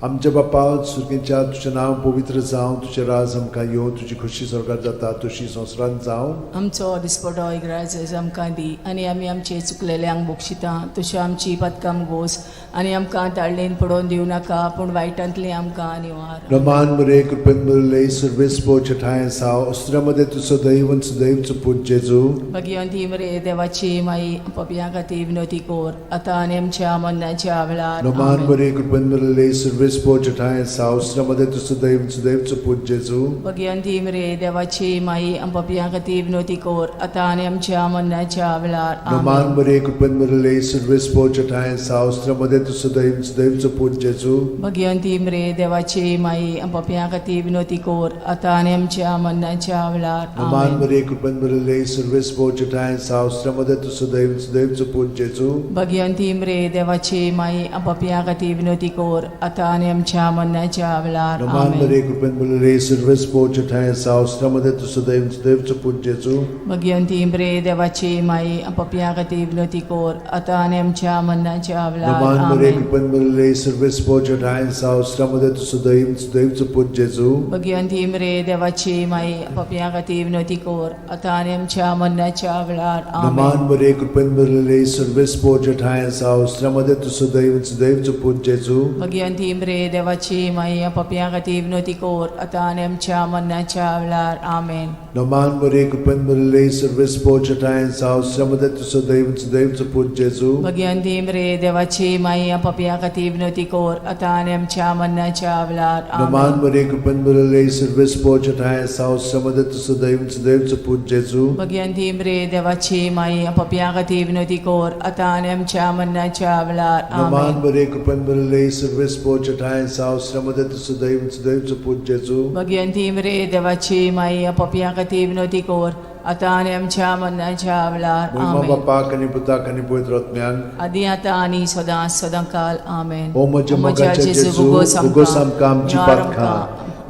[SPEAKER 1] आमच्या बापा सुर्गेच्या, तुजें नांव पवित्र जावं, तुजें राज आमकां येवं, तुजी खोशी स्वर्गात जाता तशी संवसारांत जावं.
[SPEAKER 2] आमचो दिसपटो इग्राज आमकां दी आनी आमी आमचे चुकलेल्यांक बक्षिता तश्यो आमची पदकाम गोस आनी आमकां ताळणेन पडोवन दिवं नाका, पूण वायटांतली आमकां निवार.
[SPEAKER 1] रमान मरे कृपेन भरले सर्वेस्पोर ठांय साव अस्त्रामध्ये तूं सदैव सदैवचो पूत जेजू.
[SPEAKER 2] भगिवंती मरे देवाची माई, पपया खातीर विनवती कोर आतां आनी आमच्या मरणाच्या वेळार.
[SPEAKER 1] नमान
[SPEAKER 2] आमेन.
[SPEAKER 1] मरे कृपेन भरले सर्वेस्पोर ठांय साव अस्त्रामध्ये तूं सदैव सदैवचो पूत जेजू.
[SPEAKER 2] भगिवंती मरे देवाची माई, पपया खातीर विनवती कोर आतां आनी आमच्या मरणाच्या वेळार.
[SPEAKER 1] नमान
[SPEAKER 2] आमेन.
[SPEAKER 1] मरे कृपेन भरले सर्वेस्पोर ठांय साव अस्त्रामध्ये तूं सदैव सदैवचो पूत जेजू.
[SPEAKER 2] भगिवंती मरे देवाची माई, पपया खातीर विनवती कोर आतां आनी आमच्या मरणाच्या वेळार.
[SPEAKER 1] नमान
[SPEAKER 2] आमेन.
[SPEAKER 1] मरे कृपेन भरले सर्वेस्पोर ठांय साव अस्त्रामध्ये तूं सदैव सदैवचो पूत जेजू.
[SPEAKER 2] भगिवंती मरे देवाची माई, पपया खातीर विनवती कोर आतां आनी आमच्या मरणाच्या वेळार.
[SPEAKER 1] नमान
[SPEAKER 2] आमेन.
[SPEAKER 1] मरे कृपेन भरले सर्वेस्पोर ठांय साव अस्त्रामध्ये तूं सदैव सदैवचो पूत जेजू.
[SPEAKER 2] भगिवंती मरे देवाची माई, पपया खातीर विनवती कोर आतां आनी आमच्या मरणाच्या वेळार.
[SPEAKER 1] नमान मरे
[SPEAKER 2] आमेन.
[SPEAKER 1] कृपेन भरले सर्वेस्पोर ठांय साव अस्त्रामध्ये तूं सदैव सदैवचो पूत जेजू.
[SPEAKER 2] भगिवंती मरे देवाची माई, पपया खातीर विनवती कोर आतां आनी आमच्या मरणाच्या वेळार. आमेन.
[SPEAKER 1] नमान मरे कृपेन भरले सर्वेस्पोर ठांय साव अस्त्रामध्ये तूं सदैव सदैवचो पूत जेजू.
[SPEAKER 2] भगिवंती मरे देवाची माई, पपया खातीर विनवती कोर आतां आनी आमच्या मरणाच्या वेळार. आमेन.
[SPEAKER 1] नमान मरे कृपेन भरले सर्वेस्पोर ठांय साव अस्त्रामध्ये तूं सदैव सदैवचो पूत जेजू.
[SPEAKER 2] भगिवंती मरे देवाची माई, पपया खातीर विनवती कोर आतां आनी आमच्या मरणाच्या वेळार.
[SPEAKER 1] नमान
[SPEAKER 2] आमेन.
[SPEAKER 1] मरे कृपेन भरले सर्वेस्पोर ठांय साव अस्त्रामध्ये तूं सदैव सदैवचो पूत जेजू.
[SPEAKER 2] भगिवंती मरे देवाची माई, पपया खातीर विनवती कोर आतां आनी आमच्या मरणाच्या वेळार.
[SPEAKER 1] नमान
[SPEAKER 2] आमेन.
[SPEAKER 1] मरे कृपेन भरले सर्वेस्पोर ठांय साव अस्त्रामध्ये तूं सदैव सदैवचो पूत जेजू.
[SPEAKER 2] भगिवंती मरे देवाची माई, पपया खातीर विनवती कोर आतां आनी आमच्या मरणाच्या वेळार.
[SPEAKER 1] मोहिमा
[SPEAKER 2] आमेन.
[SPEAKER 1] बापाक आनी पुताक आनी पवित्र आत्म्याक.
[SPEAKER 2] आदी आतां आनी सदां सदां काल. आमेन.
[SPEAKER 1] ओ म्हज्या मोगाच्या जेजू, उगोस आमकां आमची पातकां,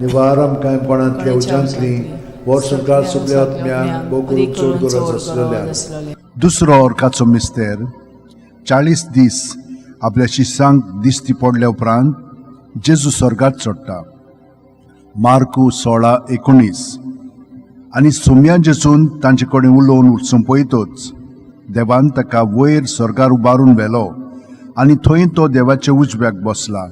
[SPEAKER 1] निवार आमकां कोणांतल्या उज्यांतली, वर्सभर सगल्या आत्म्यांक बोगून चड गरज आसलेल्या.
[SPEAKER 3] दुसरो ऑर्काचो मिस्तेर. 40 दीस आपल्या शिसांक दिश्टी पडल्या उपरांत जेजू स्वर्गात चडटा. मार्कू 16:19. आनी सोम्या जेजून तांचे कडेन उलोवन सोंपयतच देवान ताका वयर स्वर्गार उबारून व्हेलो आनी थंय तो देवाच्या उजव्याक बसला.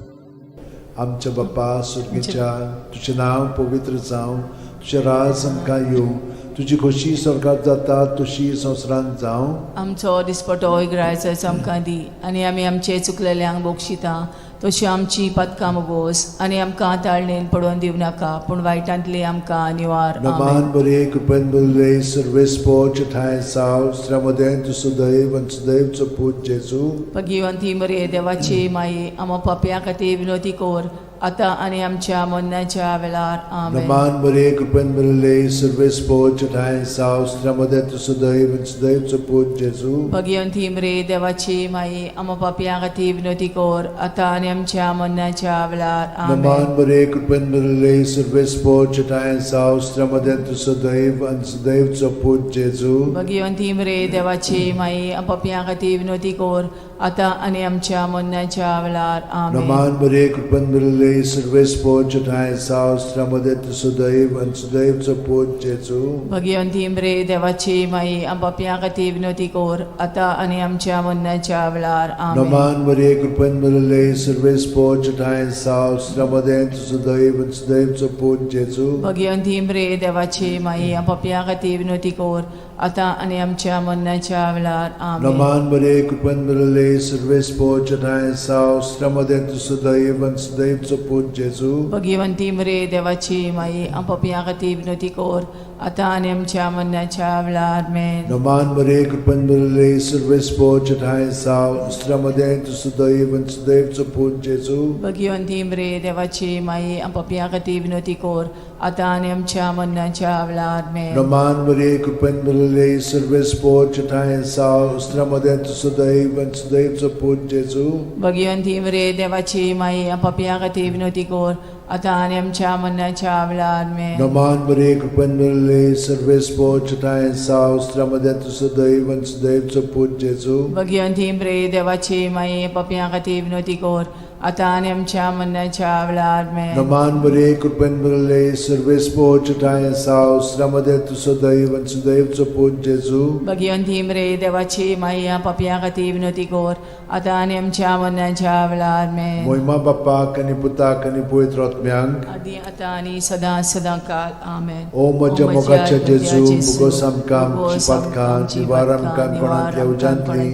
[SPEAKER 1] आमच्या बापा सुर्गीच्या, तुजें नांव पवित्र जावं, तुजें राज आमकां येवं, तुजी खोशी स्वर्गात जाता तशी संवसारांत जावं.
[SPEAKER 2] आमचो दिसपटो इग्रायचो आमकां दी आनी आमी आमचे चुकलेल्यांक बक्षिता तशी आमची पदकां मोगोस आनी आमकां ताळणेन पडोवन दिवं नाका, पूण वायटांतली आमकां निवार.
[SPEAKER 1] नमान बरे कृपेन बरे सर्वेस्पोच ठांय साव श्रमदें तूं सदैव आनी सदैवचो पूत जेजू.
[SPEAKER 2] भगिवंती मरे देवाची माई, आमा पापया खातीर विनोती कोर आतां आनी आमच्या मरणाच्या वेळार. आमेन.
[SPEAKER 1] नमान बरे कृपेन बरे सर्वेस्पोच ठांय साव श्रमदें तूं सदैव आनी सदैवचो पूत जेजू.
[SPEAKER 2] भगिवंती मरे देवाची माई, आमा पापया खातीर विनोती कोर आतां आनी आमच्या मरणाच्या वेळार.
[SPEAKER 1] नमान
[SPEAKER 2] आमेन.
[SPEAKER 1] बरे कृपेन बरे सर्वेस्पोच ठांय साव श्रमदें तूं सदैव आनी सदैवचो पूत जेजू.
[SPEAKER 2] भगिवंती मरे देवाची माई, पापया खातीर विनोती कोर आतां आनी आमच्या मरणाच्या वेळार. आमेन.
[SPEAKER 1] नमान मरिये, कृपेन भरिल्ले, सर्वेस्पोर ठांय साव, स्त्र्यामध्ये तूं सुदैव आनी सुदैवचो पूत जेजू.
[SPEAKER 2] भगिवंती मरे, देवाची माई, आम पापयां खातीर विनवती कर, आतां आनी आमच्या मरणाच्या वेळार. आमेन.
[SPEAKER 1] नमान मरिये, कृपेन भरिल्ले, सर्वेस्पोर ठांय साव, स्त्र्यामध्ये तूं सुदैव आनी सुदैवचो पूत जेजू.
[SPEAKER 2] भगिवंती मरे, देवाची माई, आम पापयां खातीर विनवती कर, आतां आनी आमच्या मरणाच्या वेळार. आमेन.
[SPEAKER 1] नमान मरिये, कृपेन भरिल्ले, सर्वेस्पोर ठांय साव, स्त्र्यामध्ये तूं सुदैव आनी सुदैवचो पूत जेजू.
[SPEAKER 2] भगिवंती मरे, देवाची माई, आम पापयां खातीर विनवती कर, आतां आनी आमच्या मरणाच्या वेळार. आमेन.
[SPEAKER 1] नमान मरिये, कृपेन भरिल्ले, सर्वेस्पोर ठांय साव, स्त्र्यामध्ये तूं सुदैव आनी सुदैवचो पूत जेजू.
[SPEAKER 2] भगिवंती मरे, देवाची माई, आम पापयां खातीर विनवती कर, आतां आनी आमच्या मरणाच्या वेळार. आमेन.
[SPEAKER 1] नमान मरिये, कृपेन भरिल्ले, सर्वेस्पोर ठांय साव, स्त्र्यामध्ये तूं सुदैव आनी सुदैवचो पूत जेजू.
[SPEAKER 2] भगिवंती मरे, देवाची माई, आम पापयां खातीर विनवती कर, आतां आनी आमच्या मरणाच्या वेळार. आमेन.
[SPEAKER 1] नमान मरिये, कृपेन भरिल्ले, सर्वेस्पोर ठांय साव, स्त्र्यामध्ये तूं सुदैव आनी सुदैवचो पूत जेजू.
[SPEAKER 2] भगिवंती मरे, देवाची माई, पापयां खातीर विनवती कर, आतां आनी आमच्या मरणाच्या वेळार. आमेन.
[SPEAKER 1] नमान मरिये, कृपेन भरिल्ले, सर्वेस्पोर ठांय साव, स्त्र्यामध्ये तूं सुदैव आनी सुदैवचो पूत जेजू.
[SPEAKER 2] भगिवंती मरे, देवाची माई, पापयां खातीर विनवती कर, आतां आनी आमच्या मरणाच्या वेळार. आमेन.
[SPEAKER 1] मोहिमा बाप्पाक आनी पुताक आनी पवित्र आत्म्यांक.
[SPEAKER 2] आदी आतां आनी सदां सदां काल. आमेन.
[SPEAKER 1] ओ म्हज्या मोगाच्या जेजू, मुगोस आमकां आमची पातकां, निवार आमकां कोणांतल्या उज्यांतली,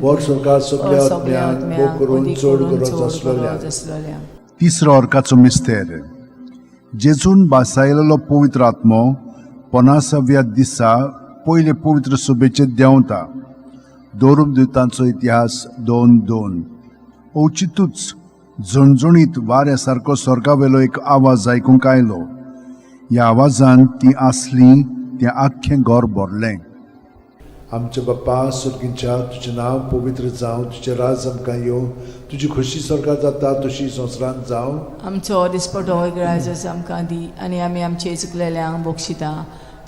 [SPEAKER 1] वर सरकार सगल्या आत्म्यांक, भोव करून चड गरज आसलेल्या.
[SPEAKER 2] आसलेल्या.
[SPEAKER 3] तिसरो अर्काचो मिस्तेर. जेजून बासायलेलो पवित्र आत्मो पनासाव्या दिसा पयले पवित्र सभेचेर देंवता. दोरूप दुतांचो इतिहास 2:2. अवचितूच झणझणीत वाऱ्या सारको स्वर्गावेलो एक आवाज आयकूंक आयलो. ह्या आवाजान ती आसली तें आख्खें घर भरलें.
[SPEAKER 1] आमच्या बाप्पा स्वर्गींच्या, तुजें नांव पवित्र जावं, तुजें राज आमकां येवं, तुजी खोशी स्वर्गात जाता तशी संवसारांत जावं.
[SPEAKER 2] आमचो दिसपटो ग्राजस आमकां दी आनी आमी आमचे चुकलेल्यांक बक्षिता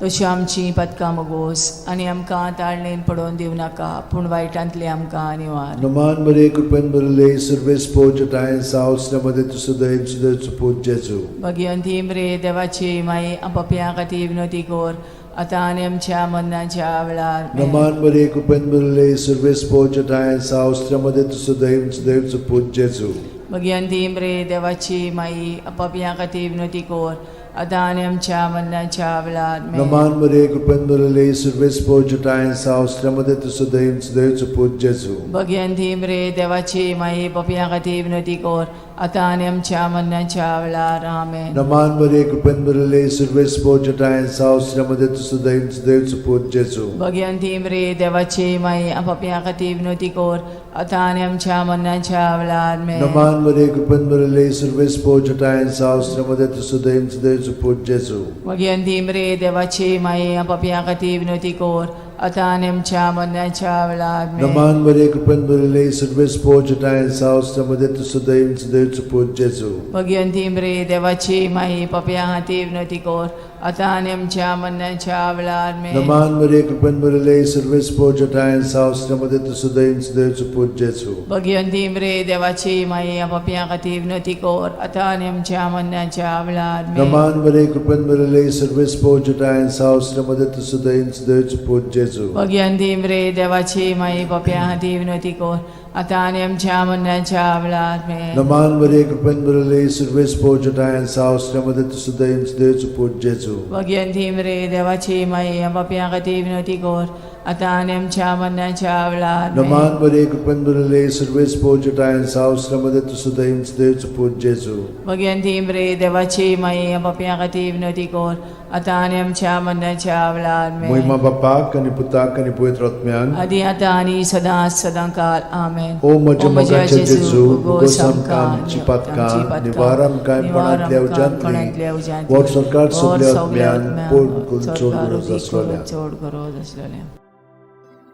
[SPEAKER 2] तशी आमची पदकां मगोस आनी आमकां ताळणेन पडोवन दिवं नाका, पूण वायटांतली आमकां निवार.
[SPEAKER 1] नमान मरिये, कृपेन भरिल्ले, सर्वेस्पोर ठांय साव, स्त्र्यामध्ये तूं सुदैव सुदैवचो पूत जेजू.
[SPEAKER 2] भगिवंती मरे, देवाची माई, पापयां खातीर विनवती कर, आतां आनी आमच्या मरणाच्या वेळार. आमेन.
[SPEAKER 1] नमान मरिये, कृपेन भरिल्ले, सर्वेस्पोर ठांय साव, स्त्र्यामध्ये तूं सुदैव सुदैवचो पूत जेजू.
[SPEAKER 2] भगिवंती मरे, देवाची माई, पापयां खातीर विनवती कर, आतां आनी आमच्या मरणाच्या वेळार. आमेन.
[SPEAKER 1] नमान मरिये, कृपेन भरिल्ले, सर्वेस्पोर ठांय साव, स्त्र्यामध्ये तूं सुदैव सुदैवचो पूत जेजू.
[SPEAKER 2] भगिवंती मरे, देवाची माई, पापयां खातीर विनवती कर, आतां आनी आमच्या मरणाच्या वेळार. आमेन.
[SPEAKER 1] नमान मरिये, कृपेन भरिल्ले, सर्वेस्पोर ठांय साव, स्त्र्यामध्ये तूं सुदैव सुदैवचो पूत जेजू.
[SPEAKER 2] भगिवंती मरे, देवाची माई, पापयां खातीर विनवती कर, आतां आनी आमच्या मरणाच्या वेळार. आमेन.
[SPEAKER 1] नमान मरिये, कृपेन भरिल्ले, सर्वेस्पोर ठांय साव, स्त्र्यामध्ये तूं सुदैव सुदैवचो पूत जेजू.
[SPEAKER 2] भगिवंती मरे, देवाची माई, पापयां खातीर विनवती कर, आतां आनी आमच्या मरणाच्या वेळार. आमेन.
[SPEAKER 1] नमान मरिये, कृपेन भरिल्ले, सर्वेस्पोर ठांय साव, स्त्र्यामध्ये तूं सुदैव सुदैवचो पूत जेजू.
[SPEAKER 2] भगिवंती मरे, देवाची माई, पापयां खातीर विनवती कर, आतां आनी आमच्या मरणाच्या वेळार. आमेन.
[SPEAKER 1] नमान मरिये, कृपेन भरिल्ले, सर्वेस्पोर ठांय साव, स्त्र्यामध्ये तूं सुदैव सुदैवचो पूत जेजू.
[SPEAKER 2] भगिवंती मरे, देवाची माई, पापयां खातीर विनवती कर, आतां आनी आमच्या मरणाच्या वेळार. आमेन.
[SPEAKER 1] नमान मरिये, कृपेन भरिल्ले, सर्वेस्पोर ठांय साव, स्त्र्यामध्ये तूं सुदैव सुदैवचो पूत जेजू.
[SPEAKER 2] भगिवंती मरे, देवाची माई, पापयां खातीर विनवती कर, आतां आनी आमच्या मरणाच्या वेळार. आमेन.
[SPEAKER 1] नमान मरिये, कृपेन भरिल्ले, सर्वेस्पोर ठांय साव, स्त्र्यामध्ये तूं सुदैव सुदैवचो पूत जेजू.
[SPEAKER 2] भगिवंती मरे, देवाची माई, पापयां खातीर विनवती कर, आतां आनी आमच्या मरणाच्या वेळार. आमेन.
[SPEAKER 1] नमान मरिये, कृपेन भरिल्ले, सर्वेस्पोर ठांय साव, स्त्र्यामध्ये तूं सुदैव सुदैवचो पूत जेजू.
[SPEAKER 2] भगिवंती मरे, देवाची माई, पापयां खातीर विनवती कर, आतां आनी आमच्या मरणाच्या वेळार. आमेन.
[SPEAKER 1] मोहिमा बाप्पाक आनी पुताक आनी पवित्र आत्म्यांक.
[SPEAKER 2] आदी आतां आनी सदां सदां काल. आमेन.
[SPEAKER 1] ओ म्हज्या मोगाच्या जेजू, मुगोस आमकां आमची पातकां, निवार आमकां कोणांतल्या उज्यांतली, वर सरकार सगल्या आत्म्यांक, पोट करून चड गरज आसलेल्या.
[SPEAKER 2] चड गरज आसलेल्या.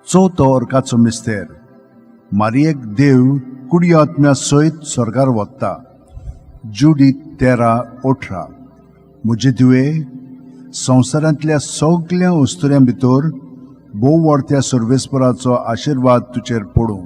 [SPEAKER 3] चवथो अर्काचो मिस्तेर. मारियेक देव कुडी आत्म्या सयत स्वर्गार वता. जुडी 13:18. म्हजे धुवे, संवसारांतल्या सगल्या अस्तुऱ्यां भितर भोव व्हडत्या सर्वेस्पराचो आशिर्वाद तुजेर पडूं.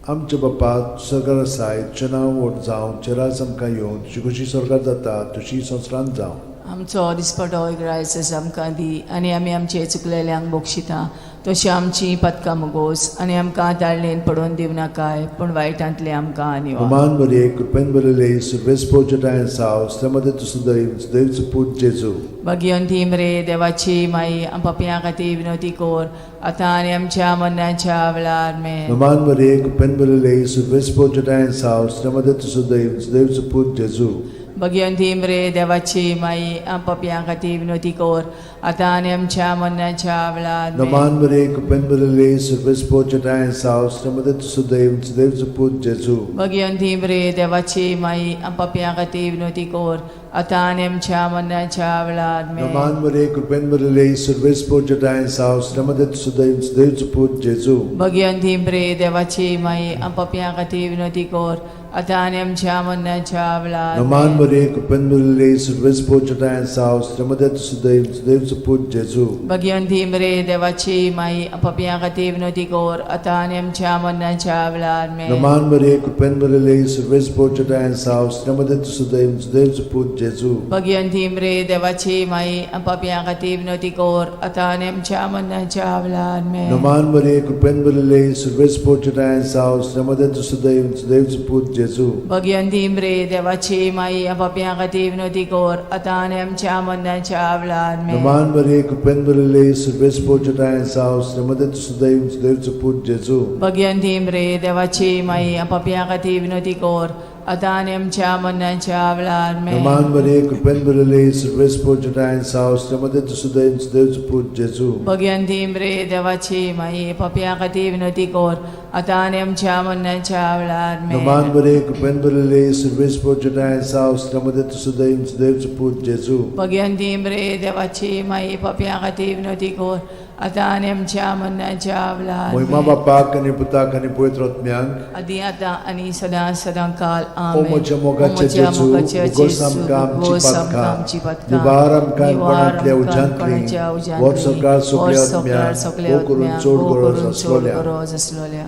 [SPEAKER 1] आमच्या बापा सरकार आसाय, तुजें नांव व्हड जावं, तुजें राज आमकां येवं, तुजी खोशी स्वर्गार जाता तशी संवसारांत जावं.
[SPEAKER 2] आमचो दिसपटो इग्रायस आमकां दी आनी आमी आमचे चुकलेल्यांक बक्षिता तशी आमची पदकां मुगोस आनी आमकां ताळणेन पडोवन दिवं नाकाय पूण वायटांतले आमकां निवार.
[SPEAKER 1] नमान मरिये, कृपेन भरिल्ले, सुर्वेस पोचटायन साव, श्रीमती तुजो दैव, दैवचो पूत जेजू.
[SPEAKER 2] भगिवंती मरे देवाची माई, आम पापयां खातीर विनवती कोर आतां आनी आमच्या मरणाच्या वेळार. आमेन.
[SPEAKER 1] नमान मरिये, कृपेन भरिल्ले, सुर्वेस पोचटायन साव, श्रीमती तुजो दैव, दैवचो पूत जेजू.
[SPEAKER 2] भगिवंती मरे देवाची माई, आम पापयां खातीर विनवती कोर आतां आनी आमच्या मरणाच्या वेळार. आमेन.
[SPEAKER 1] नमान मरिये, कृपेन भरिल्ले, सुर्वेस पोचटायन साव, श्रीमती तुजो दैव, दैवचो पूत जेजू.
[SPEAKER 2] भगिवंती मरे देवाची माई, आम पापयां खातीर विनवती कोर आतां आनी आमच्या मरणाच्या वेळार. आमेन.
[SPEAKER 1] नमान मरिये, कृपेन भरिल्ले, सुर्वेस पोचटायन साव, श्रीमती तुजो दैव, दैवचो पूत जेजू.
[SPEAKER 2] भगिवंती मरे देवाची माई, आम पापयां खातीर विनवती कोर आतां आनी आमच्या मरणाच्या वेळार.
[SPEAKER 1] नमान
[SPEAKER 2] आमेन.
[SPEAKER 1] मरिये, कृपेन भरिल्ले, सुर्वेस पोचटायन साव, श्रीमती तुजो दैव, दैवचो पूत जेजू.
[SPEAKER 2] भगिवंती मरे देवाची माई, आम पापयां खातीर विनवती कोर आतां आनी आमच्या मरणाच्या वेळार. आमेन.
[SPEAKER 1] नमान मरिये, कृपेन भरिल्ले, सुर्वेस पोचटायन साव, श्रीमती तुजो दैव, दैवचो पूत जेजू.
[SPEAKER 2] भगिवंती मरे देवाची माई, आम पापयां खातीर विनवती कोर आतां आनी आमच्या मरणाच्या वेळार. आमेन.
[SPEAKER 1] नमान मरिये, कृपेन भरिल्ले, सुर्वेस पोचटायन साव, श्रीमती तुजो दैव, दैवचो पूत जेजू.
[SPEAKER 2] भगिवंती मरे देवाची माई, आम पापयां खातीर विनवती कोर आतां आनी आमच्या मरणाच्या वेळार. आमेन.
[SPEAKER 1] नमान मरिये, कृपेन भरिल्ले, सुर्वेस पोचटायन साव, श्रीमती तुजो दैव, दैवचो पूत जेजू.
[SPEAKER 2] भगिवंती मरे देवाची माई, आम पापयां खातीर विनवती कोर आतां आनी आमच्या मरणाच्या वेळार. आमेन.
[SPEAKER 1] नमान मरिये, कृपेन भरिल्ले, सुर्वेस पोचटायन साव, श्रीमती तुजो दैव, दैवचो पूत जेजू.
[SPEAKER 2] भगिवंती मरे देवाची माई, पापयां खातीर विनवती कोर आतां आनी आमच्या मरणाच्या वेळार. आमेन.
[SPEAKER 1] नमान मरिये, कृपेन भरिल्ले, सुर्वेस पोचटायन साव, श्रीमती तुजो दैव, दैवचो पूत जेजू.
[SPEAKER 2] भगिवंती मरे देवाची माई, पापयां खातीर विनवती कोर आतां आनी आमच्या मरणाच्या वेळार.
[SPEAKER 1] महिमा
[SPEAKER 2] आमेन.
[SPEAKER 1] बापाक आनी पुताक आनी पवित्र आत्म्याक.
[SPEAKER 2] आदी आतां आनी सदां सदां काल.
[SPEAKER 1] ओ
[SPEAKER 2] आमेन.
[SPEAKER 1] म्हज्या
[SPEAKER 2] ओ
[SPEAKER 1] मोगाचे
[SPEAKER 2] म्हज्या
[SPEAKER 1] जेजू,
[SPEAKER 2] मोगाच्या
[SPEAKER 1] भोगोस
[SPEAKER 2] जेजू,
[SPEAKER 1] आमकां आमची
[SPEAKER 2] भोगोस आमकां
[SPEAKER 1] पातकां,
[SPEAKER 2] आमची पातकां,
[SPEAKER 1] निवार आमकां
[SPEAKER 2] निवार
[SPEAKER 1] कोणांतल्या
[SPEAKER 2] आमकां
[SPEAKER 1] उज्यांतली,
[SPEAKER 2] कोणाच्या
[SPEAKER 1] व्हर
[SPEAKER 2] उज्यांतली,
[SPEAKER 1] सरकार
[SPEAKER 2] व्हर
[SPEAKER 1] सगल्या
[SPEAKER 2] सगळ्या
[SPEAKER 1] आत्म्यांक,
[SPEAKER 2] सगल्या
[SPEAKER 1] भोव करून
[SPEAKER 2] आत्म्यांक,
[SPEAKER 1] चड
[SPEAKER 2] भोव
[SPEAKER 1] गरज
[SPEAKER 2] करून चड
[SPEAKER 1] आसलोल्या.
[SPEAKER 2] गरज आसलोल्या.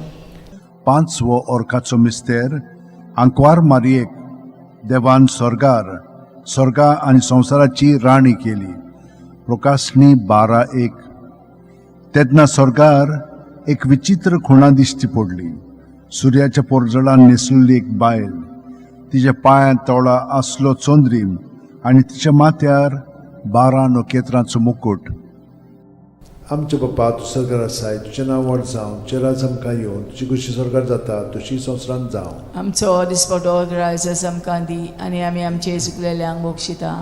[SPEAKER 3] पांचवो ओरकाचो मिस्तेर. आंकवार मारयेक देवान स्वर्गार स्वर्गा आनी संवसाराची राणी केली. प्रकाशणी 12:1. तेन्ना स्वर्गार एक विचित्र खुणा दिश्टी पडली. सुर्याच्या पोरजळान न्हेसलेली एक बायल, तिच्या पांयांत तोळा आसलो चंद्रीम आनी तिच्या माथ्यार 12 नखेत्रांचो मुकुट.
[SPEAKER 1] आमच्या बापा, तूं सरकार आसाय, तुजें नांव व्हड जावं, तुजें राज आमकां येवं, तुजी खोशी सरकार जाता तशी संवसारांत जावं.
[SPEAKER 2] आमचो दिसपटो ग्रायस आमकां दी आनी आमी आमचे चुकलेल्यांक बक्षिता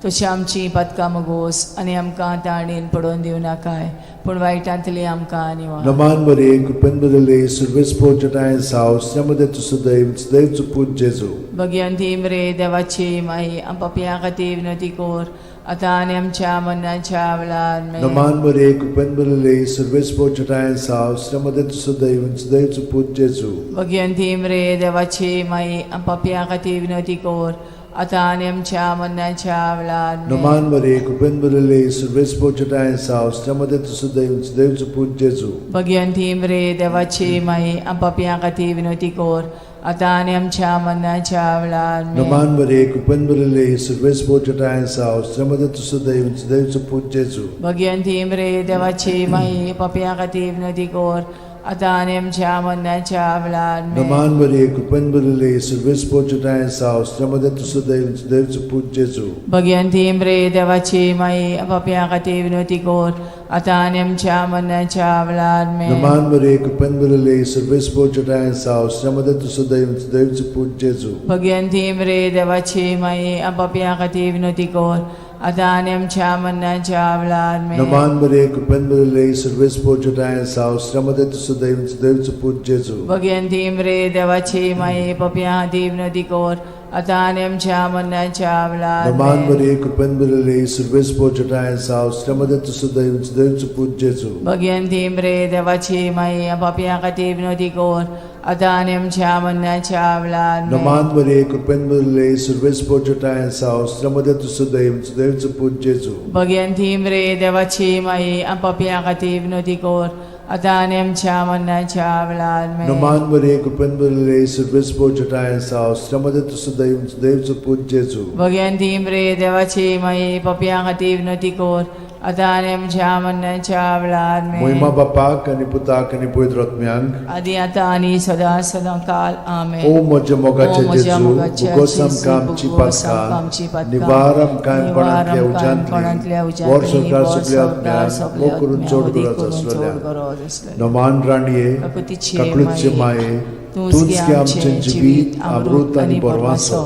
[SPEAKER 2] तशी आमची पातकां मुगोस आनी आमकां ताणेन पडोवन दिवं नाकाय पूण वायटांतली आमकां निवार.
[SPEAKER 1] नमान मरिये, कृपेन भरिल्ले, सुर्वेस पोचटायन साव, श्रीमती तुजो दैव, दैवचो पूत जेजू.
[SPEAKER 2] भगिवंती मरे देवाची माई, आम पापयां खातीर विनवती कोर आतां आनी आमच्या मरणाच्या वेळार. आमेन.
[SPEAKER 1] नमान मरिये, कृपेन भरिल्ले, सुर्वेस पोचटायन साव, श्रीमती तुजो दैव, दैवचो पूत जेजू.
[SPEAKER 2] भगिवंती मरे देवाची माई, आम पापयां खातीर विनवती कोर आतां आनी आमच्या मरणाच्या वेळार. आमेन.
[SPEAKER 1] नमान मरिये, कृपेन भरिल्ले, सुर्वेस पोचटायन साव, श्रीमती तुजो दैव, दैवचो पूत जेजू.
[SPEAKER 2] भगिवंती मरे देवाची माई, आम पापयां खातीर विनवती कोर आतां आनी आमच्या मरणाच्या वेळार. आमेन.
[SPEAKER 1] नमान मरिये, कृपेन भरिल्ले, सुर्वेस पोचटायन साव, श्रीमती तुजो दैव, दैवचो पूत जेजू.
[SPEAKER 2] भगिवंती मरे देवाची माई, पापयां खातीर विनवती कोर आतां आनी आमच्या मरणाच्या वेळार. आमेन.
[SPEAKER 1] नमान मरिये, कृपेन भरिल्ले, सुर्वेस पोचटायन साव, श्रीमती तुजो दैव, दैवचो पूत जेजू.
[SPEAKER 2] भगिवंती मरे देवाची माई, पापयां खातीर विनवती कोर आतां आनी आमच्या मरणाच्या वेळार. आमेन.
[SPEAKER 1] नमान मरिये, कृपेन भरिल्ले, सुर्वेस पोचटायन साव, श्रीमती तुजो दैव, दैवचो पूत जेजू.
[SPEAKER 2] भगिवंती मरे देवाची माई, पापयां खातीर विनवती कोर आतां आनी आमच्या मरणाच्या वेळार. आमेन.
[SPEAKER 1] नमान मरिये, कृपेन भरिल्ले, सुर्वेस पोचटायन साव, श्रीमती तुजो दैव, दैवचो पूत जेजू.
[SPEAKER 2] भगिवंती मरे देवाची माई, पापयां खातीर विनवती कोर आतां आनी आमच्या मरणाच्या वेळार.
[SPEAKER 1] नमान
[SPEAKER 2] आमेन.
[SPEAKER 1] मरिये, कृपेन भरिल्ले, सुर्वेस पोचटायन साव, श्रीमती तुजो दैव, दैवचो पूत जेजू.
[SPEAKER 2] भगिवंती मरे देवाची माई, पापयां खातीर विनवती कोर आतां आनी आमच्या मरणाच्या वेळार. आमेन.
[SPEAKER 1] नमान मरिये, कृपेन भरिल्ले, सुर्वेस पोचटायन साव, श्रीमती तुजो दैव, दैवचो पूत जेजू.
[SPEAKER 2] भगिवंती मरे देवाची माई, पापयां खातीर विनवती कोर आतां आनी आमच्या मरणाच्या वेळार आमेन.
[SPEAKER 1] नमान मरिये, कृपेन भरिल्ले, सर्वेस्पर तुज्या आसा, स्त्रियां मदें तूं सुदैव, सुदैवचो पूत जेजू.
[SPEAKER 2] भगेन रे देवाची माई, पपया खातीर विनवती कर, आतां आनी आमच्या मरणाच्या वेळार
[SPEAKER 1] मोहिमा
[SPEAKER 2] आमेन.
[SPEAKER 1] बापाक आनी पुताक आनी पवित्र आत्म्यांक.
[SPEAKER 2] आदी आतां आनी सदां सदां काल आमेन.
[SPEAKER 1] ओ म्हज्या
[SPEAKER 2] ओ
[SPEAKER 1] मोगाचे
[SPEAKER 2] म्हज्या
[SPEAKER 1] जेजू,
[SPEAKER 2] मोगाच्या
[SPEAKER 1] भोगोस
[SPEAKER 2] जेजू,
[SPEAKER 1] आमकां आमची
[SPEAKER 2] भोगोस आमकां आमची
[SPEAKER 1] पातकां,
[SPEAKER 2] पातकां,
[SPEAKER 1] निवार आमकां
[SPEAKER 2] निवार
[SPEAKER 1] कोणांतल्या
[SPEAKER 2] आमकां कोणांतल्या
[SPEAKER 1] उज्यांतली,
[SPEAKER 2] उज्यांतली,
[SPEAKER 1] वर संवसार
[SPEAKER 2] वर
[SPEAKER 1] सगल्या
[SPEAKER 2] संवसार
[SPEAKER 1] आत्म्यांक,
[SPEAKER 2] सगल्या
[SPEAKER 1] मोग करून
[SPEAKER 2] आत्म्यांक,
[SPEAKER 1] चड
[SPEAKER 2] वदीक
[SPEAKER 1] गरज
[SPEAKER 2] करून चड
[SPEAKER 1] आसलेल्या.
[SPEAKER 2] गरज आसलेल्या.
[SPEAKER 1] नमान राणये,
[SPEAKER 2] काकुतीचे
[SPEAKER 1] काकळूतचे माये,
[SPEAKER 2] तूंच गे आमचें जिवीत, अमृत आनी बरवासो.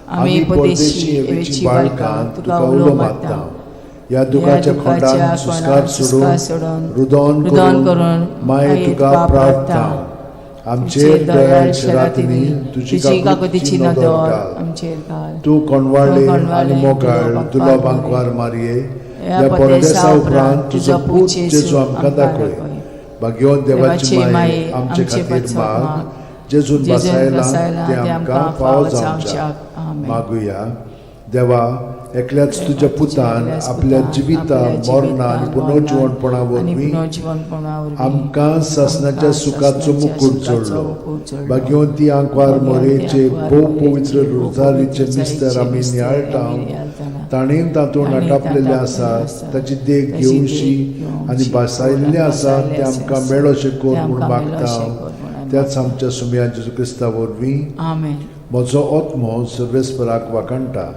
[SPEAKER 2] आमी परदेशी एवेची बाळकां तुका उलो मारता.
[SPEAKER 1] ह्या दुखाच्या खोंडान सुस्कार सोडून, रुदोन
[SPEAKER 2] रुदन
[SPEAKER 1] करून
[SPEAKER 2] करून
[SPEAKER 1] माये तुका प्रार्थना. आमचेर दयाळ शेरातिनी तुजी
[SPEAKER 2] तुजी
[SPEAKER 1] काकुतीची
[SPEAKER 2] काकुतीची
[SPEAKER 1] नदर
[SPEAKER 2] नदर
[SPEAKER 1] घाल.
[SPEAKER 2] आमचेर घाल.
[SPEAKER 1] तूं कोणवाळे
[SPEAKER 2] तूं कोणवाळे
[SPEAKER 1] आनी मोगाळ
[SPEAKER 2] दुलो
[SPEAKER 1] दुलो
[SPEAKER 2] बांकवार
[SPEAKER 1] बांकवार मारये,
[SPEAKER 2] ह्या
[SPEAKER 1] ह्या
[SPEAKER 2] परदेसा
[SPEAKER 1] परदेसा
[SPEAKER 2] उपरांत
[SPEAKER 1] उपरांत
[SPEAKER 2] तुजो
[SPEAKER 1] तुजो
[SPEAKER 2] पूत
[SPEAKER 1] पूत
[SPEAKER 2] जेजू
[SPEAKER 1] जेजू आमकां
[SPEAKER 2] आमकां
[SPEAKER 1] दाखय.
[SPEAKER 2] दाखय.
[SPEAKER 1] भाग्यवंत देवाची
[SPEAKER 2] देवाची
[SPEAKER 1] माये,
[SPEAKER 2] माये,
[SPEAKER 1] आमचे
[SPEAKER 2] आमचे
[SPEAKER 1] खातीर
[SPEAKER 2] पासत
[SPEAKER 1] माग.
[SPEAKER 2] माग.
[SPEAKER 1] जेजून
[SPEAKER 2] जेजून
[SPEAKER 1] बसायला
[SPEAKER 2] बसायला
[SPEAKER 1] तें
[SPEAKER 2] तें
[SPEAKER 1] आमकां
[SPEAKER 2] आमकां
[SPEAKER 1] फावो
[SPEAKER 2] फावो
[SPEAKER 1] जावच्याक.
[SPEAKER 2] जावच्याक. आमेन.
[SPEAKER 1] मागुया. देवा, एकल्याच तुज्या पुतान
[SPEAKER 2] एकल्याच
[SPEAKER 1] आपल्या
[SPEAKER 2] पुतान
[SPEAKER 1] जिविता,
[SPEAKER 2] आपल्या
[SPEAKER 1] मरणा आनी
[SPEAKER 2] जिवितान,
[SPEAKER 1] पुनर्जिवणपणा
[SPEAKER 2] मरणान आनी
[SPEAKER 1] वरवीं
[SPEAKER 2] पुनर्जिवणपणा वरवीं
[SPEAKER 1] आमकां सासणाच्या
[SPEAKER 2] आमकां
[SPEAKER 1] सुखाचो
[SPEAKER 2] सासणाच्या
[SPEAKER 1] मुकूट
[SPEAKER 2] सुखाचो
[SPEAKER 1] जोडलो.
[SPEAKER 2] मुकूट जोडलो.
[SPEAKER 1] भाग्यवंती आंकवार
[SPEAKER 2] भाग्यवंती
[SPEAKER 1] मोरेचे
[SPEAKER 2] आंकवार
[SPEAKER 1] भोव
[SPEAKER 2] मोरेचे
[SPEAKER 1] पवित्र
[SPEAKER 2] भोव
[SPEAKER 1] रोजारीचे
[SPEAKER 2] पवित्र
[SPEAKER 1] मिस्तर आमी
[SPEAKER 2] मिस्तर
[SPEAKER 1] नियाळटा,
[SPEAKER 2] आमी नियाळटाना,
[SPEAKER 1] ताणें तातूंत
[SPEAKER 2] ताणें
[SPEAKER 1] नाटापलेलें
[SPEAKER 2] तातूंत
[SPEAKER 1] आसा,
[SPEAKER 2] आसा,
[SPEAKER 1] ताची देख
[SPEAKER 2] ताची देख
[SPEAKER 1] घेवशी
[SPEAKER 2] घेवशी
[SPEAKER 1] आनी भासायल्लें आसा
[SPEAKER 2] भासायल्लें
[SPEAKER 1] तें आमकां
[SPEAKER 2] आसा,
[SPEAKER 1] मेळोशें कर
[SPEAKER 2] तें
[SPEAKER 1] म्हूण
[SPEAKER 2] आमकां
[SPEAKER 1] मागता
[SPEAKER 2] मेळोशें कर म्हूण आमी
[SPEAKER 1] त्याच आमच्या सुमया जेजू क्रिस्ता वरवीं.
[SPEAKER 2] आमेन.
[SPEAKER 1] म्हजो आत्मो सर्वेस्पराक वाखाणटा.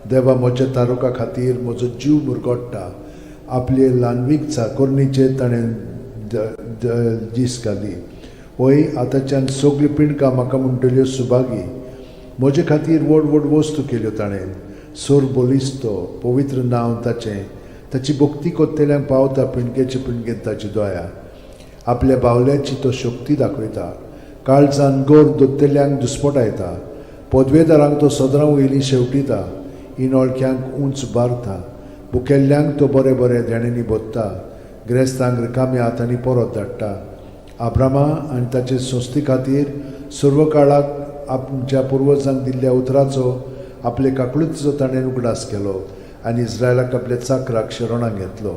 [SPEAKER 1] देवा म्हज्या तारुका खातीर म्हजो जीव मुरगोट्टा. आपले ल्हानवीक चाकोरणीचेर ताणें दीस घाली. वय आतांच्यान सगळीं पिंडकां म्हाका म्हणटल्यो सुभागी. म्हजे खातीर व्हड व्हड वस्तू केल्यो ताणें. सोर बलिस्तो पवित्र नांव ताचें. ताची भक्ती कोत्तेल्यांक पावता पिंडकेचे पिंडकेंत ताची दया. आपल्या बावल्याची तो शक्ती दाखयता. काळजान गोर दोत्तेल्यांक दुस्पटायता. पदवेदारांक तो सदरां वयली शेवटिता. इनोळख्यांक उंच बारता. भुकेल्ल्यांक तो बरें बरें देण्यांनी भोत्ता. ग्रेस्तांक रिकाम्या हातांनी परत धाडटा. आब्रामा आनी ताचे संस्थे खातीर सर्व काळाक आमच्या पुर्वजांक दिल्ल्या उतराचो आपले काकळुतीचो ताणें उगडास केलो आनी इस्रायलाक आपल्या चाकराक शरणाक घेतलो.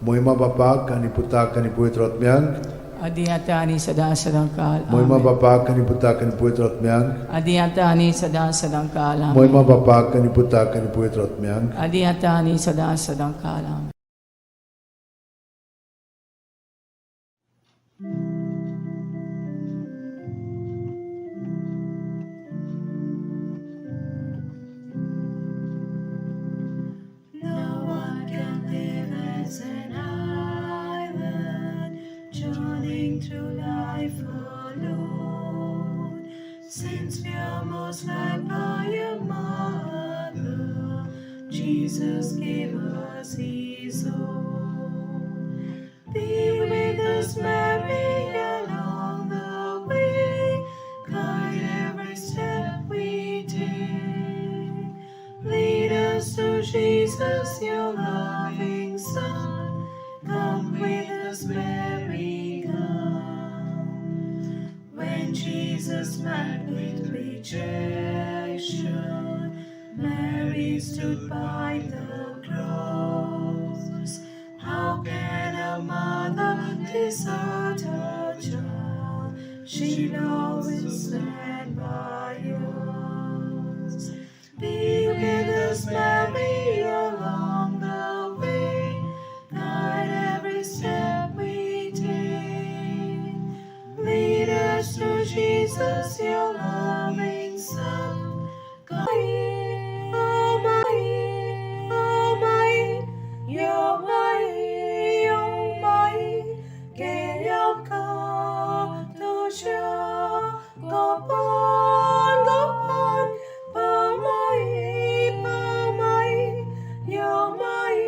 [SPEAKER 1] मोहिमा बापाक आनी पुताक आनी पवित्र आत्म्यांक.
[SPEAKER 2] आदी आतां आनी सदां सदां काल.
[SPEAKER 1] मोहिमा
[SPEAKER 2] आमेन.
[SPEAKER 1] बापाक आनी पुताक आनी पवित्र आत्म्यांक.
[SPEAKER 2] आदी आतां आनी सदां सदां काल. आमेन.
[SPEAKER 1] मोहिमा बापाक आनी पुताक आनी पवित्र आत्म्यांक.
[SPEAKER 2] आदी आतां आनी सदां सदां काल. आमेन.
[SPEAKER 4] No one can live as an island, journeying through life alone. Since we are most loved by a mother, Jesus gave us His own. Be with us, Mary, along the way, guide every step we take. Lead us to Jesus, your loving Son. Come with us, Mary, come. When Jesus met with rejection, Mary stood by the cross. How can a mother desert her child? She'll always stand by us. Be with us, Mary, along the way. Guide every step we take. Lead us to Jesus, your loving Son. God, oh my, oh my, your my, oh my, Gopan, Gopan, Pamai, Pamai, Yomai,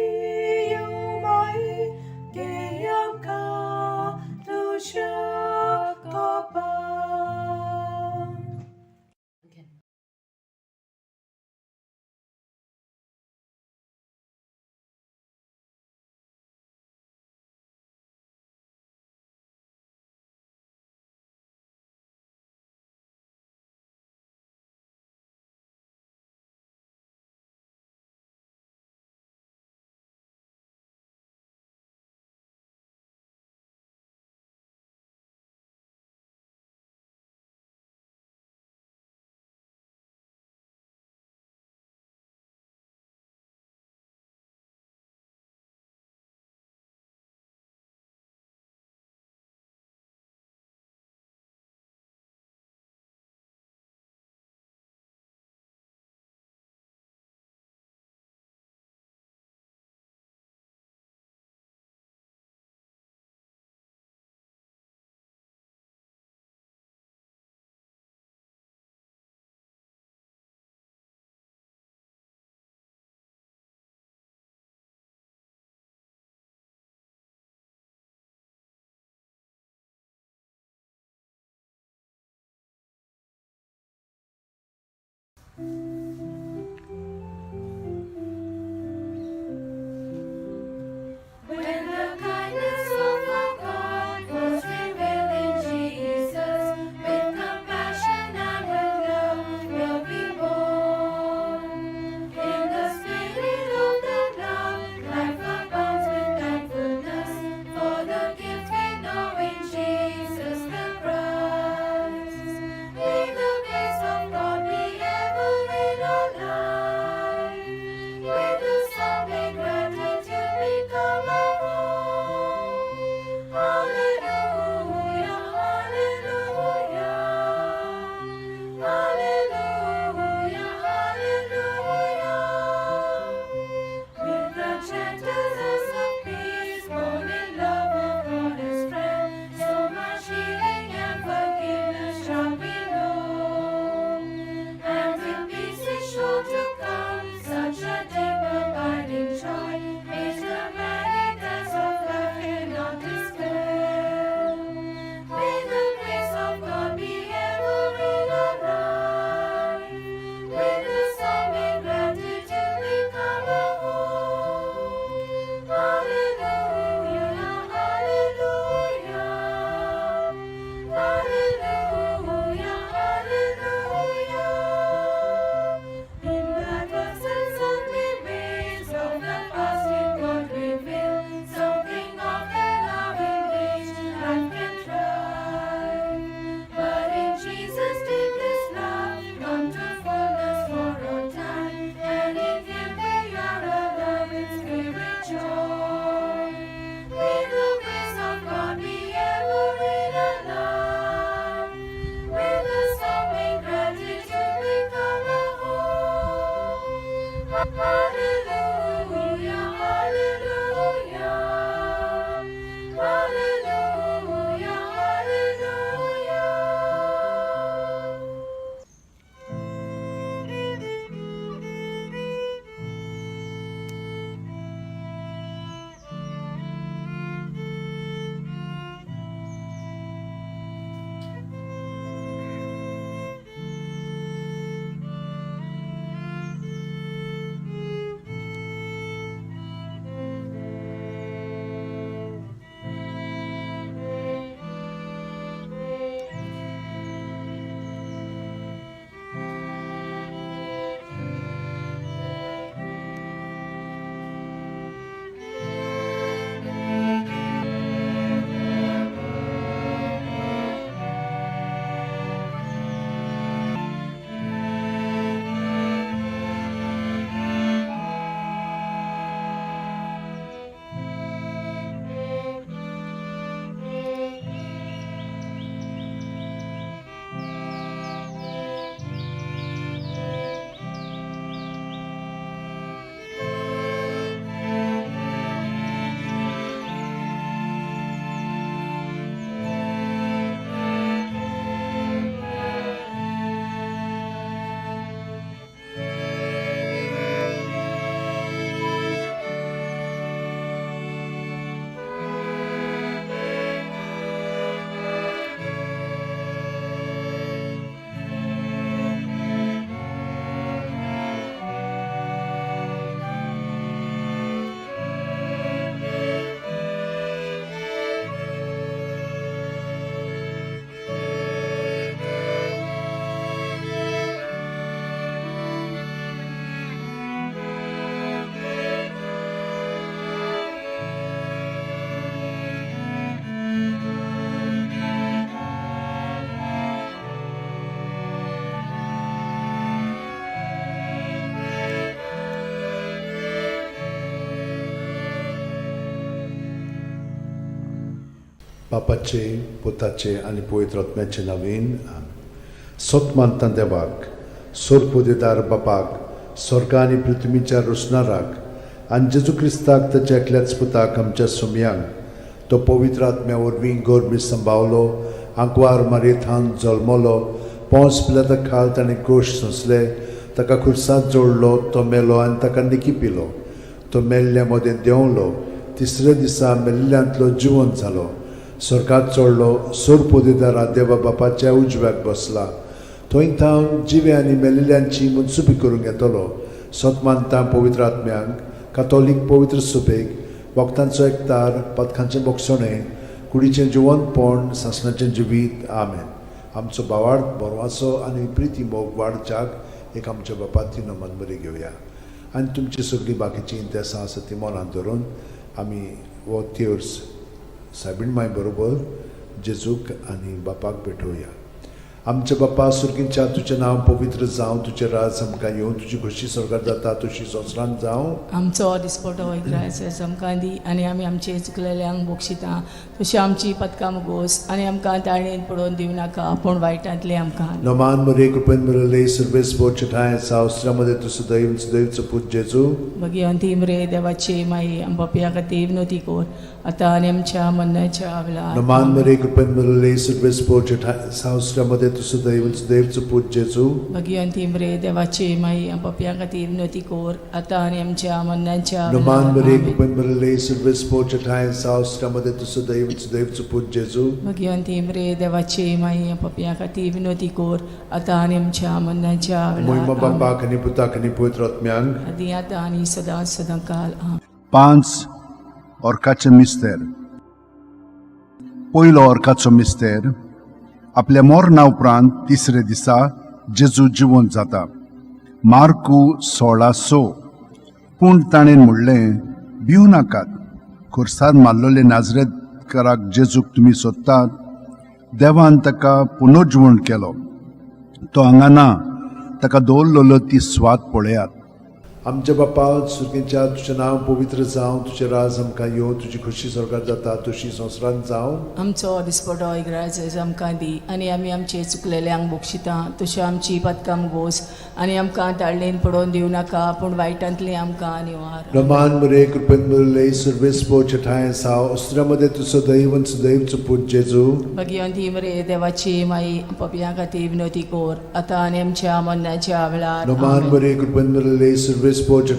[SPEAKER 4] Yomai, Geyamka Tusha Gopan. When the kindness of our God was revealed in Jesus, with compassion and with love will be born. In the spirit of that love, life abounds with thankfulness for the gift we know in Jesus the Christ. May the grace of God be ever in our life. With the song, may gratitude become our own. Hallelujah, hallelujah, hallelujah, hallelujah. With the gentleness of peace, born in love of God as friend, so much healing and forgiveness shall be known. And with peace is sure to come, such a deep abiding joy, which the many depths of life cannot dispel. May the grace of God be ever in our life. With the song, may gratitude become our own. Hallelujah, hallelujah, hallelujah, hallelujah. In the presence and remains of the past did God reveal something of the love in which life can thrive. But in Jesus did this love come to fullness for all time, and in Him we are alive with spirit joy. May the grace of God be ever in our life. With the song may gratitude become our home. Hallelujah, hallelujah, hallelujah, hallelujah.
[SPEAKER 1] बापाचे पुताचे आनी पवित्र आत्म्याचे नवीन सत मानता देवाक सोरपुदेदार बापाक स्वर्ग आनी पृथ्वीच्या रोसणाराक आनी जेजू क्रिस्ताक ताच्या एकल्याच पुताक आमच्या सुमयांक तो पवित्र आत्म्या वरवीं गोरमी संभावलो आंकवार मारयेथान जल्मलो पोंस पिलाता खाल ताणें कोश सोंसले ताका खुर्सात जोडलो तो मेलो आनी ताका निकी पिलो तो मेल्ल्या मदें देंवलो तिसऱ्या दिसा मेल्ल्यांतलो जिवंत जालो स्वर्गात चडलो सोरपोदेदारा देवा बापाच्या उजव्याक बसला थंय थावन जिवे आनी मेलिल्ल्यांची मनसुबी करूंक येतलो. सत मानता पवित्र आत्म्यांक, कातोलीक पवित्र सुबेक, वखदांचो एकतार, पथकांचें बोगसणें, कुडीचें जिवनपण, सासणाचें जिवीत. आमेन. आमचो भावार्थ, बरवासो आनी प्रिती मोग वाडच्याक एक आमच्या बापाती नमन बरी घेवया आनी तुमची सगळीं बाकीचीं इंतेसां आसा ती मनांत धरून आमी हो तेर्स सायबीण माय बरोबर जेजूक आनी बापाक भेटोवया. आमच्या बापा सुर्गींच्या, तुजें नांव पवित्र जावं, तुजें राज आमकां येवं, तुजी खोशी स्वर्गार जाता तशी संवसारांत जावं.
[SPEAKER 2] आमचो दिसपटो इग्रायस आमकां दी आनी आमी आमचे चुकलेल्यांक बक्षिता तशी आमची पदकां मुगोस आनी आमकां ताळणेन पडोवन दिवं नाका पूण वायटांतले आमकां.
[SPEAKER 1] नमान मरे, कृपेन मिळले सर्वेस्पोर ठांय सावस्त्रामध्ये तूं सदैव सदैवचो पूत जेजू.
[SPEAKER 2] भगिवंती मरे देवाची माई, आमच्या खातीर विनोती कोर आतां आनी आमच्या मरणाच्या वेळार.
[SPEAKER 1] नमान मरे, कृपेन मिळले सर्वेस्पोर ठांय सावस्त्रामध्ये तूं सदैव सदैवचो पूत जेजू.
[SPEAKER 2] भगिवंती मरे देवाची माई, आमच्या खातीर विनोती कोर आतां आनी आमच्या मरणाच्या
[SPEAKER 1] नमान मरे,
[SPEAKER 2] वेळार.
[SPEAKER 1] कृपेन मिळले सर्वेस्पोर ठांय सावस्त्रामध्ये तूं सदैव सदैवचो पूत जेजू.
[SPEAKER 2] भगिवंती मरे देवाची माई, आमच्या खातीर विनोती कोर आतां आनी आमच्या मरणाच्या
[SPEAKER 1] मोहिमा
[SPEAKER 2] वेळार.
[SPEAKER 1] बापाक आनी पुताक आनी पवित्र आत्म्यांक.
[SPEAKER 2] आदी आतां आनी सदां सदां काल. आमेन.
[SPEAKER 3] 5 ऑर्काचे मिस्तेर. पयलो ऑर्काचो मिस्तेर. आपल्या मरणा उपरांत तिसरे दिसा जेजू जिवंत जाता. मार्कू 16:6. पूण ताणें म्हणलें, भिवू नाकात. खुर्सार मारलेले नाजरेतकाराक जेजूक तुमी सोदतात. देवान ताका पुनर्जिवण केलो. तो हांगा ना. ताका दवरलेलो ती स्वात पळयात.
[SPEAKER 1] आमच्या बापा सुर्गींच्या, तुजें नांव पवित्र जावं, तुजें राज आमकां येवं, तुजी खोशी स्वर्गार जाता तशी संवसारांत जावं.
[SPEAKER 2] आमचो दिसपटो इग्राज आमकां दी आनी आमी आमचे चुकलेल्यांक बक्षिता तशी आमची पदकां गोस आनी आमकां ताळणेन पडोवन दिवं नाका पूण वायटांतली आमकां निवार.
[SPEAKER 1] रमान मरे, कृपेन मिळले सर्वेस्पोर ठांय साव अस्त्रामध्ये तूं सदैव सदैवचो पूत जेजू.
[SPEAKER 2] भगिवंती मरे देवाची माई, पपया खातीर विनोती कोर आतां आनी आमच्या मरणाच्या वेळार.
[SPEAKER 1] रमान
[SPEAKER 2] आमेन.
[SPEAKER 1] मरे, कृपेन मिळले सर्वेस्पोर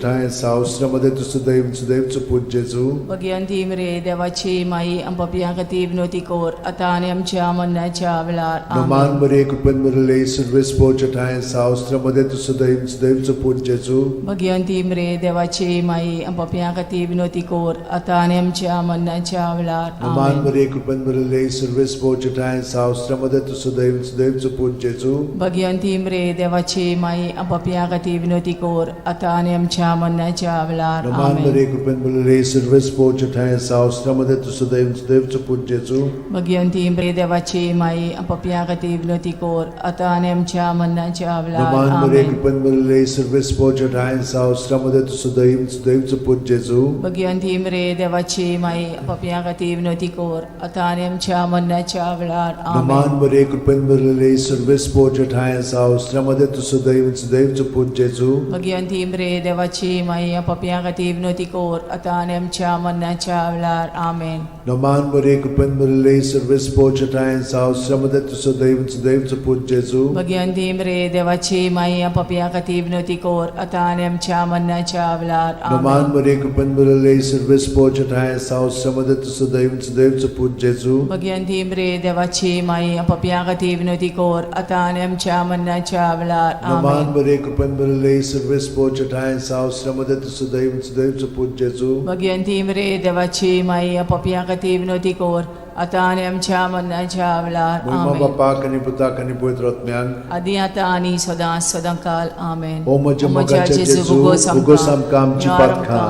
[SPEAKER 1] ठांय साव अस्त्रामध्ये तूं सदैव सदैवचो पूत जेजू.
[SPEAKER 2] भगिवंती मरे देवाची माई, पपया खातीर विनोती कोर आतां आनी आमच्या मरणाच्या वेळार.
[SPEAKER 1] रमान
[SPEAKER 2] आमेन.
[SPEAKER 1] मरे, कृपेन मिळले सर्वेस्पोर ठांय साव अस्त्रामध्ये तूं सदैव सदैवचो पूत जेजू.
[SPEAKER 2] भगिवंती मरे देवाची माई, पपया खातीर विनोती कोर आतां आनी आमच्या मरणाच्या वेळार.
[SPEAKER 1] रमान
[SPEAKER 2] आमेन.
[SPEAKER 1] मरे, कृपेन मिळले सर्वेस्पोर ठांय साव अस्त्रामध्ये तूं सदैव सदैवचो पूत जेजू.
[SPEAKER 2] भगिवंती मरे देवाची माई, पपया खातीर विनोती कोर आतां आनी आमच्या मरणाच्या वेळार.
[SPEAKER 1] रमान
[SPEAKER 2] आमेन.
[SPEAKER 1] मरे, कृपेन मिळले सर्वेस्पोर ठांय साव अस्त्रामध्ये तूं सदैव सदैवचो पूत जेजू.
[SPEAKER 2] भगिवंती मरे देवाची माई, पपया खातीर विनोती कोर आतां आनी आमच्या मरणाच्या वेळार.
[SPEAKER 1] रमान मरे,
[SPEAKER 2] आमेन.
[SPEAKER 1] कृपेन मिळले सर्वेस्पोर ठांय साव अस्त्रामध्ये तूं सदैव सदैवचो पूत जेजू.
[SPEAKER 2] भगिवंती मरे देवाची माई, पपया खातीर विनोती कोर आतां आनी आमच्या मरणाच्या वेळार.
[SPEAKER 1] रमान
[SPEAKER 2] आमेन.
[SPEAKER 1] मरे, कृपेन मिळले सर्वेस्पोर ठांय साव अस्त्रामध्ये तूं सदैव सदैवचो पूत जेजू.
[SPEAKER 2] भगिवंती मरे देवाची माई, पपया खातीर विनोती कोर आतां आनी आमच्या मरणाच्या वेळार. आमेन.
[SPEAKER 1] रमान मरे, कृपेन मिळले सर्वेस्पोर ठांय साव अस्त्रामध्ये तूं सदैव सदैवचो पूत जेजू.
[SPEAKER 2] भगिवंती मरे देवाची माई, पपया खातीर विनोती कोर आतां आनी आमच्या मरणाच्या वेळार.
[SPEAKER 1] रमान
[SPEAKER 2] आमेन.
[SPEAKER 1] मरे, कृपेन मिळले सर्वेस्पोर ठांय साव अस्त्रामध्ये तूं सदैव सदैवचो पूत जेजू.
[SPEAKER 2] भगिवंती मरे देवाची माई, पपया खातीर विनोती कोर आतां आनी आमच्या मरणाच्या वेळार.
[SPEAKER 1] रमान
[SPEAKER 2] आमेन.
[SPEAKER 1] मरे, कृपेन मिळले सर्वेस्पोर ठांय साव अस्त्रामध्ये तूं सदैव सदैवचो पूत जेजू.
[SPEAKER 2] भगिवंती मरे देवाची माई, पपया खातीर विनोती कोर आतां आनी आमच्या मरणाच्या वेळार.
[SPEAKER 1] मोहिमा
[SPEAKER 2] आमेन.
[SPEAKER 1] बापाक आनी पुताक आनी पवित्र आत्म्याक.
[SPEAKER 2] आदी आतां आनी सदां सदां काल. आमेन.
[SPEAKER 1] ओ म्हज्या मोगाच्या जेजू, उगोस आमकां आमची पातकां,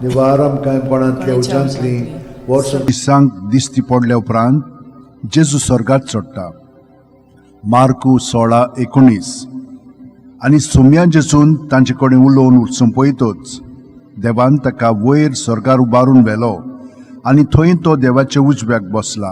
[SPEAKER 1] निवार आमकां कोणांतल्या उज्यांतली वर्स.
[SPEAKER 3] दिसांक दिश्टी पडल्या उपरांत जेजू स्वर्गात चडटा. मार्कू 16:19. आनी सोम्या जेजून तांचे कडेन उलोवन सोंपयतच देवान ताका वयर स्वर्गार उबारून व्हेलो आनी थंय तो देवाच्या उजव्याक बसला.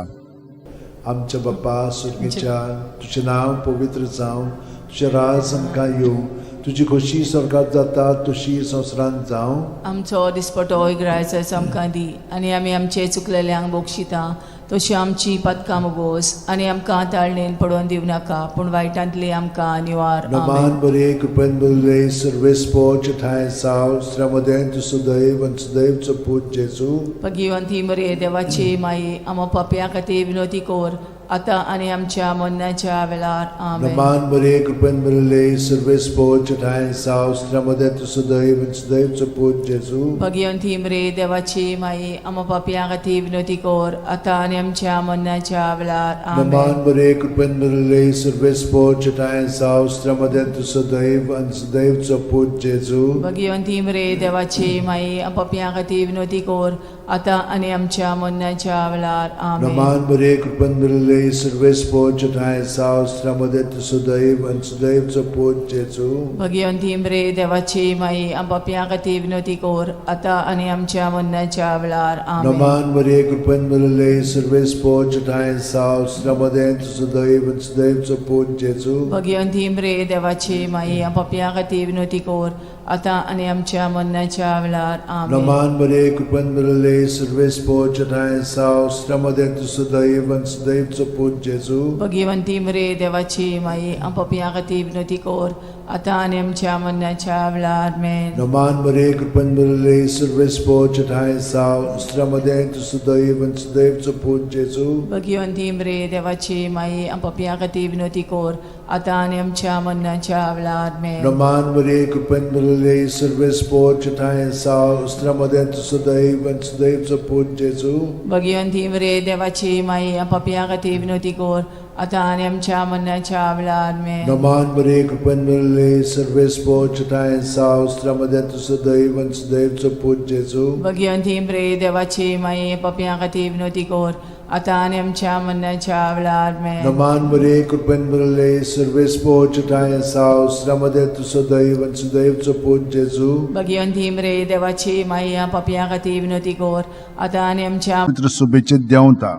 [SPEAKER 1] आमच्या बाप्पा सुर्गीच्या, तुजें नांव पवित्र जावं, तुजें राज आमकां येवं, तुजी खोशी स्वर्गात जाता तशी संवसारांत जावं.
[SPEAKER 2] आमचो दिसपटो इग्रायस आमकां दी आनी आमी आमचे चुकलेल्यांक बक्षिता तशी आमची पदकां मुगोस आनी आमकां ताळणेन पडोवन दिवं नाका पूण वायटांतली आमकां निवार.
[SPEAKER 1] नमान
[SPEAKER 2] आमेन.
[SPEAKER 1] बरे, कृपेन बरे सर्वेस्पोच ठांय साव श्रमदें तूं सदैव आनी सदैवचो पूत जेजू.
[SPEAKER 2] भगिवंती मरे देवाची माई, आमा पापया खातीर विनोती कोर आतां आनी आमच्या मरणाच्या वेळार. आमेन.
[SPEAKER 1] नमान मरिये, कृपेन भरिल्ले, सर्वेस्पोर ठांय साव, स्त्रियां मदें तूं सदैव आनी सदैवचो पूत जेजू.
[SPEAKER 2] भगिवंती मरे देवाची माई, आमा पापयां खातीर विनवती कर, आतां आनी आमच्या मरणाच्या वेळार. आमेन.
[SPEAKER 1] नमान मरिये, कृपेन भरिल्ले, सर्वेस्पोर ठांय साव, स्त्रियां मदें तूं सदैव आनी सदैवचो पूत जेजू.
[SPEAKER 2] भगिवंती मरे देवाची माई, आमा पापयां खातीर विनवती कर, आतां आनी आमच्या मरणाच्या वेळार. आमेन.
[SPEAKER 1] नमान मरिये, कृपेन भरिल्ले, सर्वेस्पोर ठांय साव, स्त्रियां मदें तूं सदैव आनी सदैवचो पूत जेजू.
[SPEAKER 2] भगिवंती मरे देवाची माई, आम पापयां खातीर विनवती कर, आतां आनी आमच्या मरणाच्या वेळार. आमेन.
[SPEAKER 1] नमान मरिये, कृपेन भरिल्ले, सर्वेस्पोर ठांय साव, स्त्रियां मदें तूं सदैव आनी सदैवचो पूत जेजू.
[SPEAKER 2] भगिवंती मरे देवाची माई, आम पापयां खातीर विनवती कर, आतां आनी आमच्या मरणाच्या वेळार. आमेन.
[SPEAKER 1] नमान मरिये, कृपेन भरिल्ले, सर्वेस्पोर ठांय साव, स्त्रियां मदें तूं सदैव आनी सदैवचो पूत जेजू.
[SPEAKER 2] भगिवंती मरे देवाची माई, आम पापयां खातीर विनवती कर, आतां आनी आमच्या मरणाच्या वेळार. आमेन.
[SPEAKER 1] नमान मरिये, कृपेन भरिल्ले, सर्वेस्पोर ठांय साव, स्त्रियां मदें तूं सदैव आनी सदैवचो पूत जेजू.
[SPEAKER 2] भगिवंती मरे देवाची माई, आम पापयां खातीर विनवती कर, आतां आनी आमच्या मरणाच्या वेळार. आमेन.
[SPEAKER 1] नमान मरिये, कृपेन भरिल्ले, सर्वेस्पोर ठांय साव, स्त्रियां मदें तूं सदैव आनी सदैवचो पूत जेजू.
[SPEAKER 2] भगिवंती मरे देवाची माई, आम पापयां खातीर विनवती कर, आतां आनी आमच्या मरणाच्या वेळार. आमेन.
[SPEAKER 1] नमान मरिये, कृपेन भरिल्ले, सर्वेस्पोर ठांय साव, स्त्रियां मदें तूं सदैव आनी सदैवचो पूत जेजू.
[SPEAKER 2] भगिवंती मरे देवाची माई, पापयां खातीर विनवती कर, आतां आनी आमच्या मरणाच्या वेळार. आमेन.
[SPEAKER 1] नमान मरिये, कृपेन भरिल्ले, सर्वेस्पोर ठांय साव, स्त्रियां मदें तूं सदैव आनी सदैवचो पूत जेजू.
[SPEAKER 2] भगिवंती मरे देवाची माई, पापयां खातीर विनवती कर, आतां आनी आमच्या
[SPEAKER 3] पवित्र सभेचेर देंवता.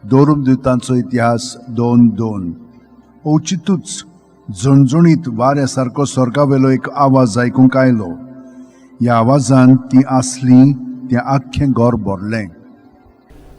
[SPEAKER 3] दवरूंक दिवतांचो इतिहास 2:2. अवचितूच झणझणीत वाऱ्या सारको स्वर्गावेलो एक आवाज आयकूंक आयलो. ह्या आवाजान ती आसली तें आख्खें घर भरलें.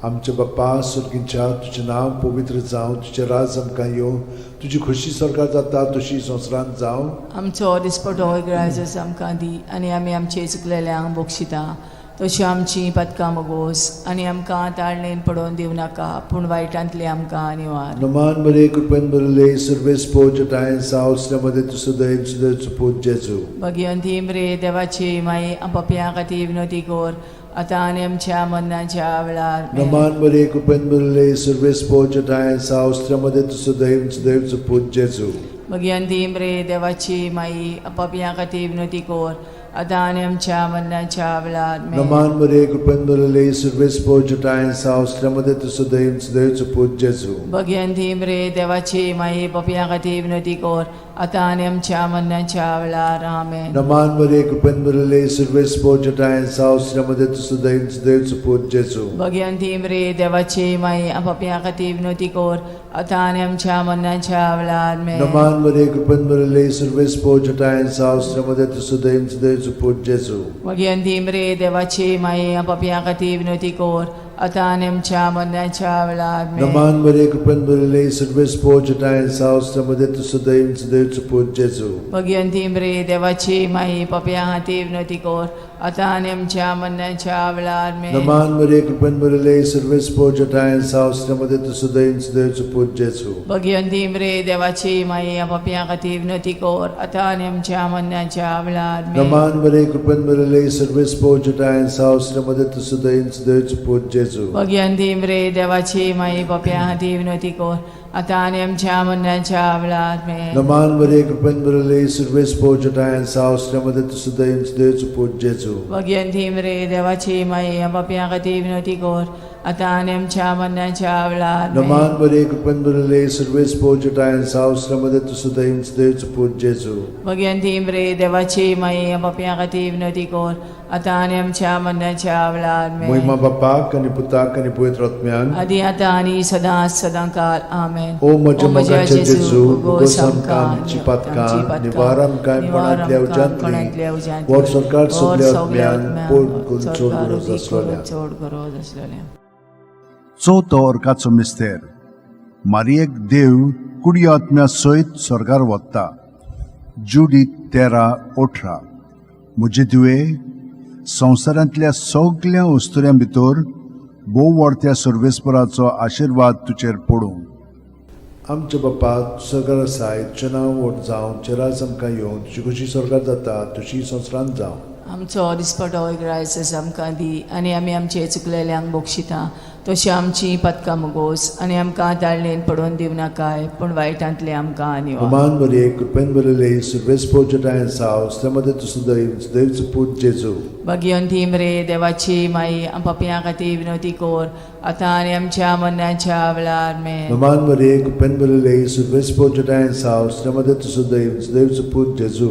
[SPEAKER 1] आमच्या बाप्पा सुर्गींच्या, तुजें नांव पवित्र जावं, तुजें राज आमकां येवं, तुजी खोशी सरकार जाता तशी संवसारांत जावं.
[SPEAKER 2] आमचो दिसपटो ग्राजस आमकां दी आनी आमी आमचे चुकलेल्यांक बक्षिता तशी आमची पदकां मगोस आनी आमकां ताळणेन पडोवन दिवं नाका, पूण वायटांतली आमकां निवार.
[SPEAKER 1] नमान मरिये, कृपेन भरिल्ले, सर्वेस्पोर ठांय साव, स्त्रियां मदें तूं सदैव सदैवचो पूत जेजू.
[SPEAKER 2] भगिवंती मरे देवाची माई, पापयां खातीर विनवती कर, आतां आनी आमच्या मरणाच्या वेळार. आमेन.
[SPEAKER 1] नमान मरिये, कृपेन भरिल्ले, सर्वेस्पोर ठांय साव, स्त्रियां मदें तूं सदैव सदैवचो पूत जेजू.
[SPEAKER 2] भगिवंती मरे देवाची माई, पापयां खातीर विनवती कर, आतां आनी आमच्या मरणाच्या वेळार. आमेन.
[SPEAKER 1] नमान मरिये, कृपेन भरिल्ले, सर्वेस्पोर ठांय साव, स्त्रियां मदें तूं सदैव सदैवचो पूत जेजू.
[SPEAKER 2] भगिवंती मरे देवाची माई, पापयां खातीर विनवती कर, आतां आनी आमच्या मरणाच्या वेळार. आमेन.
[SPEAKER 1] नमान मरिये, कृपेन भरिल्ले, सर्वेस्पोर ठांय साव, स्त्रियां मदें तूं सदैव सदैवचो पूत जेजू.
[SPEAKER 2] भगिवंती मरे देवाची माई, पापयां खातीर विनवती कर, आतां आनी आमच्या मरणाच्या वेळार. आमेन.
[SPEAKER 1] नमान मरिये, कृपेन भरिल्ले, सर्वेस्पोर ठांय साव, स्त्रियां मदें तूं सदैव सदैवचो पूत जेजू.
[SPEAKER 2] भगिवंती मरे देवाची माई, पापयां खातीर विनवती कर, आतां आनी आमच्या मरणाच्या वेळार. आमेन.
[SPEAKER 1] नमान मरिये, कृपेन भरिल्ले, सर्वेस्पोर ठांय साव, स्त्रियां मदें तूं सदैव सदैवचो पूत जेजू.
[SPEAKER 2] भगिवंती मरे देवाची माई, पापयां खातीर विनवती कर, आतां आनी आमच्या मरणाच्या वेळार. आमेन.
[SPEAKER 1] नमान मरिये, कृपेन भरिल्ले, सर्वेस्पोर ठांय साव, स्त्रियां मदें तूं सदैव सदैवचो पूत जेजू.
[SPEAKER 2] भगिवंती मरे देवाची माई, पापयां खातीर विनवती कर, आतां आनी आमच्या मरणाच्या वेळार. आमेन.
[SPEAKER 1] नमान मरिये, कृपेन भरिल्ले, सर्वेस्पोर ठांय साव, स्त्रियां मदें तूं सदैव सदैवचो पूत जेजू.
[SPEAKER 2] भगिवंती मरे देवाची माई, पापयां खातीर विनवती कर, आतां आनी आमच्या मरणाच्या वेळार. आमेन.
[SPEAKER 1] नमान मरिये, कृपेन भरिल्ले, सर्वेस्पोर ठांय साव, स्त्रियां मदें तूं सदैव सदैवचो पूत जेजू.
[SPEAKER 2] भगिवंती मरे देवाची माई, पापयां खातीर विनवती कर, आतां आनी आमच्या मरणाच्या वेळार. आमेन.
[SPEAKER 1] नमान मरिये, कृपेन भरिल्ले, सर्वेस्पोर ठांय साव, स्त्रियां मदें तूं सदैव सदैवचो पूत जेजू.
[SPEAKER 2] भगिवंती मरे देवाची माई, पापयां खातीर विनवती कर, आतां आनी आमच्या मरणाच्या वेळार. आमेन.
[SPEAKER 1] मोहिमा बापाक आनी पुताक आनी पवित्र आत्म्यान.
[SPEAKER 2] आदी आतां आनी सदां सदां काल. आमेन.
[SPEAKER 1] ओ म्हज्या मोगाच्या जेजू, भोगोस आमकां आमची पातकां, निवार आमकां कोणांतल्या उज्यांतली, वर सरकार सगल्या आत्म्यान पोट करून चड गरज आसलोल्या.
[SPEAKER 2] चड गरज आसलेल्या.
[SPEAKER 3] चवथो अर्काचो मिस्तेर. मारियेक देव कुडयो आत्म्या सयत स्वर्गार वता. जुडी 13:18. म्हजे धुवे, संवसारांतल्या सगल्या अस्तुऱ्यां भितर भोव वर्त्या सर्वेस्पराचो आशिर्वाद तुजेर पडूं.
[SPEAKER 1] आमच्या बापा सरकार आसाय, तुजें नांव व्हड जावं, तुजें राज आमकां येवं, तुजी खुशी स्वर्गात जाता तशी संवसारांत जावं.
[SPEAKER 2] आमचो दिसपटो ग्रायस आमकां दी आनी आमी आमचे चुकलेल्यांक बक्षिता तशी आमची पदकां मुगोस आनी आमकां ताळणेन पडोवन दिवनाकाय पूण वायटांतले आमकां निवार.
[SPEAKER 1] नमान मरिये, कृपेन भरिल्ले, सर्वेस्पर तुज्या साव, स्त्रियां तूं सुदैव, सुदैवचो पूत जेजू.
[SPEAKER 2] भगिवंती मरे देवाची माई, आम पापयां खातीर विनवती कोर आतां आनी आमच्या मरणाच्या वेळार. आमेन.
[SPEAKER 1] नमान मरिये, कृपेन भरिल्ले, सर्वेस्पर तुज्या साव, स्त्रियां तूं सुदैव, सुदैवचो पूत जेजू.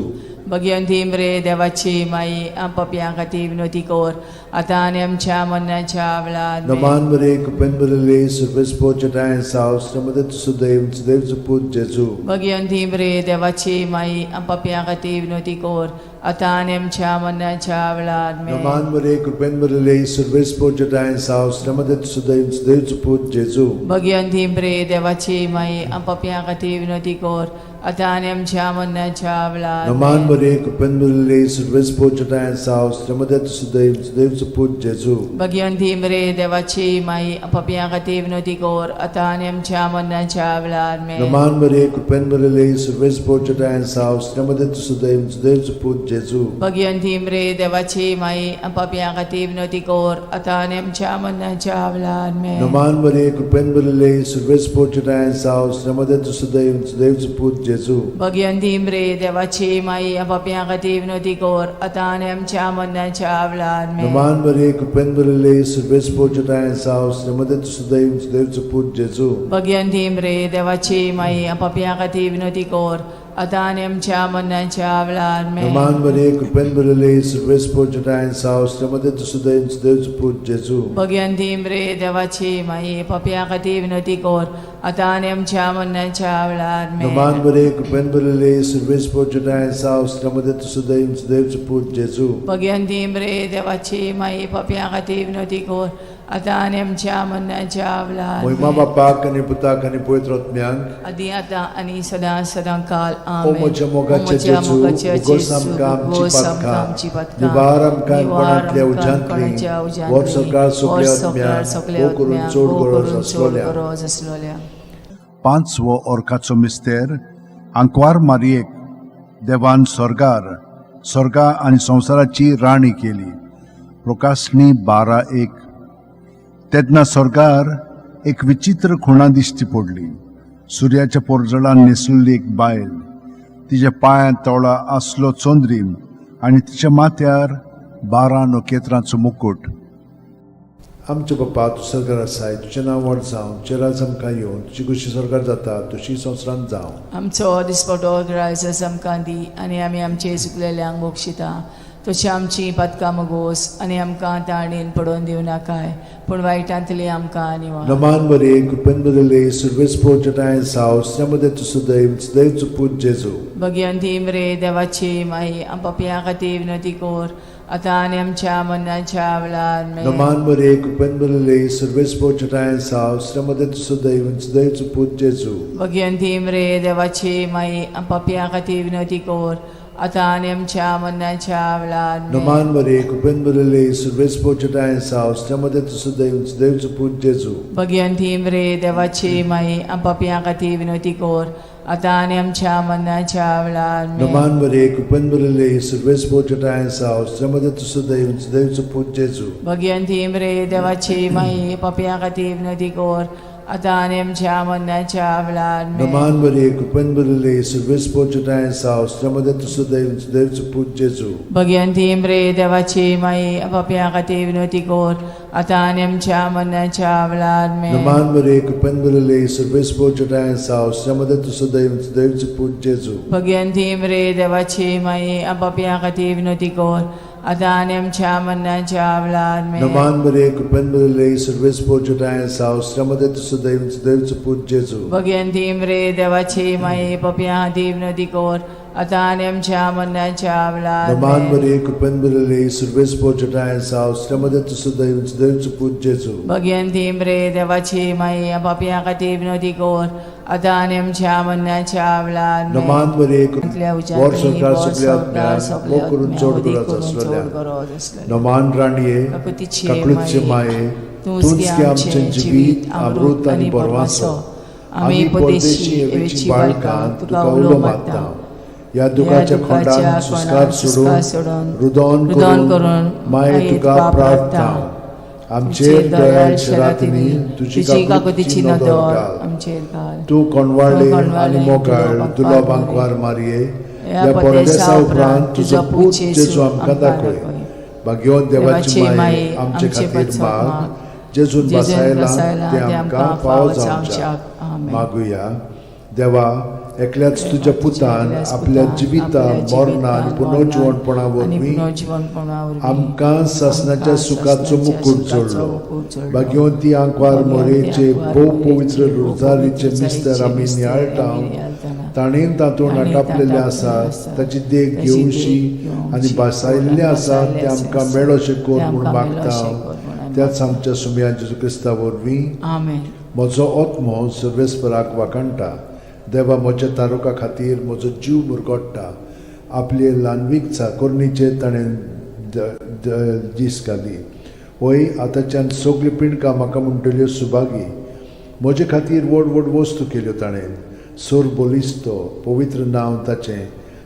[SPEAKER 2] भगिवंती मरे देवाची माई, आम पापयां खातीर विनवती कोर आतां आनी आमच्या मरणाच्या वेळार. आमेन.
[SPEAKER 1] नमान मरिये, कृपेन भरिल्ले, सर्वेस्पर तुज्या साव, स्त्रियां तूं सुदैव, सुदैवचो पूत जेजू.
[SPEAKER 2] भगिवंती मरे देवाची माई, आम पापयां खातीर विनवती कोर आतां आनी आमच्या मरणाच्या वेळार. आमेन.
[SPEAKER 1] नमान मरिये, कृपेन भरिल्ले, सर्वेस्पर तुज्या साव, स्त्रियां तूं सुदैव, सुदैवचो पूत जेजू.
[SPEAKER 2] भगिवंती मरे देवाची माई, आम पापयां खातीर विनवती कोर आतां आनी आमच्या मरणाच्या वेळार.
[SPEAKER 1] नमान
[SPEAKER 2] आमेन.
[SPEAKER 1] मरिये, कृपेन भरिल्ले, सर्वेस्पर तुज्या साव, स्त्रियां तूं सुदैव, सुदैवचो पूत जेजू.
[SPEAKER 2] भगिवंती मरे देवाची माई, आम पापयां खातीर विनवती कोर आतां आनी आमच्या मरणाच्या वेळार. आमेन.
[SPEAKER 1] नमान मरिये, कृपेन भरिल्ले, सर्वेस्पर तुज्या साव, स्त्रियां तूं सुदैव, सुदैवचो पूत जेजू.
[SPEAKER 2] भगिवंती मरे देवाची माई, आम पापयां खातीर विनवती कोर आतां आनी आमच्या मरणाच्या वेळार. आमेन.
[SPEAKER 1] नमान मरिये, कृपेन भरिल्ले, सर्वेस्पर तुज्या साव, स्त्रियां तूं सुदैव, सुदैवचो पूत जेजू.
[SPEAKER 2] भगिवंती मरे देवाची माई, आम पापयां खातीर विनवती कोर आतां आनी आमच्या मरणाच्या वेळार. आमेन.
[SPEAKER 1] नमान मरिये, कृपेन भरिल्ले, सर्वेस्पर तुज्या साव, स्त्रियां तूं सुदैव, सुदैवचो पूत जेजू.
[SPEAKER 2] भगिवंती मरे देवाची माई, आम पापयां खातीर विनवती कोर आतां आनी आमच्या मरणाच्या वेळार. आमेन.
[SPEAKER 1] नमान मरिये, कृपेन भरिल्ले, सर्वेस्पर तुज्या साव, स्त्रियां तूं सुदैव, सुदैवचो पूत जेजू.
[SPEAKER 2] भगिवंती मरे देवाची माई, पापयां खातीर विनवती कोर आतां आनी आमच्या मरणाच्या वेळार. आमेन.
[SPEAKER 1] नमान मरिये, कृपेन भरिल्ले, सर्वेस्पर तुज्या साव, स्त्रियां तूं सुदैव, सुदैवचो पूत जेजू.
[SPEAKER 2] भगिवंती मरे देवाची माई, पापयां खातीर विनवती कोर आतां आनी आमच्या मरणाच्या वेळार.
[SPEAKER 1] महिमा
[SPEAKER 2] आमेन.
[SPEAKER 1] बापाक आनी पुताक आनी पवित्र आत्म्याक.
[SPEAKER 2] आदी आतां आनी सदां सदां काल.
[SPEAKER 1] ओ
[SPEAKER 2] आमेन.
[SPEAKER 1] म्हज्या मोगाच्या
[SPEAKER 2] म्हज्या
[SPEAKER 1] जेजू,
[SPEAKER 2] मोगाच्या
[SPEAKER 1] उगोस
[SPEAKER 2] जेजू,
[SPEAKER 1] आमकां आमची
[SPEAKER 2] उगोस आमकां
[SPEAKER 1] पातकां,
[SPEAKER 2] आमची पातकां,
[SPEAKER 1] निवार आमकां
[SPEAKER 2] निवार
[SPEAKER 1] कोणांतल्या
[SPEAKER 2] आमकां
[SPEAKER 1] उज्यांतली,
[SPEAKER 2] कोणाच्या उज्यांतली,
[SPEAKER 1] व्हर सरकार सगल्या
[SPEAKER 2] व्हर सरकार
[SPEAKER 1] आत्म्यांक,
[SPEAKER 2] सगल्या
[SPEAKER 1] भोव करून
[SPEAKER 2] आत्म्यांक,
[SPEAKER 1] चड
[SPEAKER 2] भोव
[SPEAKER 1] गरज
[SPEAKER 2] करून चड
[SPEAKER 1] आसलोल्या.
[SPEAKER 2] गरज आसलोल्या.
[SPEAKER 3] पांचवो ओरखाचो मिस्तेर. आंकवार मारयेक देवान स्वर्गार स्वर्गा आनी संवसाराची राणी केली. प्रकाशणी 12:1. तेन्ना स्वर्गार एक विचित्र खुणा दिश्टी पडली. सुर्याच्या पोरजळान न्हेसलेली एक बायल, तिच्या पांयांत तोळा आसलो चंद्रीम आनी तिच्या माथ्यार 12 नखेत्रांचो मुकूट.
[SPEAKER 1] आमच्या बापा, तूं सरकार आसाय, तुजें नांव व्हड जावं, तुजें राज आमकां येवं, तुजी खुशी सरकार जाता तशी संवसारांत जावं.
[SPEAKER 2] आमचो दिसपटो ग्रायस आमकां दी आनी आमी आमचे चुकलेल्यांक बक्षिता तशी आमची पातकां मगोस आनी आमकां ताणेन पडोवन दिवनाकाय पूण वायटांतली आमकां निवार.
[SPEAKER 1] नमान मरिये, कृपेन भरिल्ले, सर्वेस्पर तुज्या साव, स्त्रियां तूं सुदैव, सुदैवचो पूत जेजू.
[SPEAKER 2] भगिवंती मरे देवाची माई, आम पापयां खातीर विनवती कोर आतां आनी आमच्या मरणाच्या वेळार. आमेन.
[SPEAKER 1] नमान मरिये, कृपेन भरिल्ले, सर्वेस्पर तुज्या साव, स्त्रियां तूं सुदैव, सुदैवचो पूत जेजू.
[SPEAKER 2] भगिवंती मरे देवाची माई, आम पापयां खातीर विनवती कोर आतां आनी आमच्या मरणाच्या वेळार. आमेन.
[SPEAKER 1] नमान मरिये, कृपेन भरिल्ले, सर्वेस्पर तुज्या साव, स्त्रियां तूं सुदैव, सुदैवचो पूत जेजू.
[SPEAKER 2] भगिवंती मरे देवाची माई, आम पापयां खातीर विनवती कोर आतां आनी आमच्या मरणाच्या वेळार. आमेन.
[SPEAKER 1] नमान मरिये, कृपेन भरिल्ले, सर्वेस्पर तुज्या साव, स्त्रियां तूं सुदैव, सुदैवचो पूत जेजू.
[SPEAKER 2] भगिवंती मरे देवाची माई, पापयां खातीर विनवती कोर आतां आनी आमच्या मरणाच्या वेळार. आमेन.
[SPEAKER 1] नमान मरिये, कृपेन भरिल्ले, सर्वेस्पर तुज्या साव, स्त्रियां तूं सुदैव, सुदैवचो पूत जेजू.
[SPEAKER 2] भगिवंती मरे देवाची माई, पापयां खातीर विनवती कोर आतां आनी आमच्या मरणाच्या वेळार. आमेन.
[SPEAKER 1] नमान मरिये, कृपेन भरिल्ले, सर्वेस्पर तुज्या साव, स्त्रियां तूं सुदैव, सुदैवचो पूत जेजू.
[SPEAKER 2] भगिवंती मरे देवाची माई, पापयां खातीर विनवती कोर आतां आनी आमच्या मरणाच्या वेळार. आमेन.
[SPEAKER 1] नमान मरिये, कृपेन भरिल्ले, सर्वेस्पर तुज्या साव, स्त्रियां तूं सुदैव, सुदैवचो पूत जेजू.
[SPEAKER 2] भगिवंती मरे देवाची माई, पापयां खातीर विनवती कोर आतां आनी आमच्या मरणाच्या वेळार.
[SPEAKER 1] नमान
[SPEAKER 2] आमेन.
[SPEAKER 1] मरिये, कृपेन भरिल्ले, सर्वेस्पर तुज्या साव, स्त्रियां तूं सुदैव, सुदैवचो पूत जेजू.
[SPEAKER 2] भगिवंती मरे देवाची माई, पापयां खातीर विनवती कोर आतां आनी आमच्या मरणाच्या वेळार. आमेन.
[SPEAKER 1] नमान मरिये,
[SPEAKER 2] आपल्या
[SPEAKER 1] व्हर
[SPEAKER 2] उज्यांतली
[SPEAKER 1] सरकार
[SPEAKER 2] व्हर
[SPEAKER 1] सगल्या
[SPEAKER 2] सरकार
[SPEAKER 1] आत्म्यांक,
[SPEAKER 2] सगल्या
[SPEAKER 1] भोव करून
[SPEAKER 2] आत्म्यांक,
[SPEAKER 1] चड
[SPEAKER 2] अदीक
[SPEAKER 1] गरज
[SPEAKER 2] करून चड
[SPEAKER 1] आसलेल्या.
[SPEAKER 2] गरज आसलेल्या.
[SPEAKER 1] नमान राणये,
[SPEAKER 2] काकुळटीची
[SPEAKER 1] काकुळटीचे
[SPEAKER 2] माये,
[SPEAKER 1] माये, तूंच गे आमचें जिवीत, अमृत आनी बरवासो. आमी परदेशी एवेची बाळकां तुका उलो मारता. ह्या दुखाच्या खोंडान सुस्कार सोडून रुदोन करून माये तुका प्रार्थना. आमचेर दयाळ शरातींनी तुजी काकुतीची नदर घाल.
[SPEAKER 2] आमचेर घाल.
[SPEAKER 1] तूं कोणवाळे आनी मोगाळ दुलोबांकवार मारये, ह्या परदेसा उपरांत तुजो पूत जेजू आमकां दाखय. भाग्यवंत देवाची माये आमचे खातीर माग, जेजून बसायला तें आमकां फावो जावच्याक. मागुया. देवा, एकल्याच तुज्या पुतान आपल्या जिविता, मरणा आनी पुनर्जिवणपणा वरवीं आमकां सासणाच्या सुखाचो मुकूट जोडलो. भाग्यवंती आंकवार मोरेचे भोव पवित्र रोजारीचे मिस्तर आमी नियाळटा, ताणें तातूंत आटापलेलें आसा ताची देख घेवशी आनी भासायल्लें आसा तें आमकां मेळोशें कर म्हूण मागता, त्याच आमच्या सुमया जेजू क्रिस्ता वरवीं.
[SPEAKER 2] आमेन.
[SPEAKER 1] म्हजो आत्मो सर्वेस्पराक वाखाणटा. देवा म्हज्या तारुका खातीर म्हजो जीव मुरगोडटा. आपले ल्हानवीक चाकोरणीचेर ताणें दीस घाली. वय, आतांच्यान सगल्यो पिंडकां म्हाका म्हणटल्यो सुभागी. म्हजे खातीर व्हड व्हड वस्तू केल्यो ताणें. सोर बलिस्तो पवित्र नांव ताचें.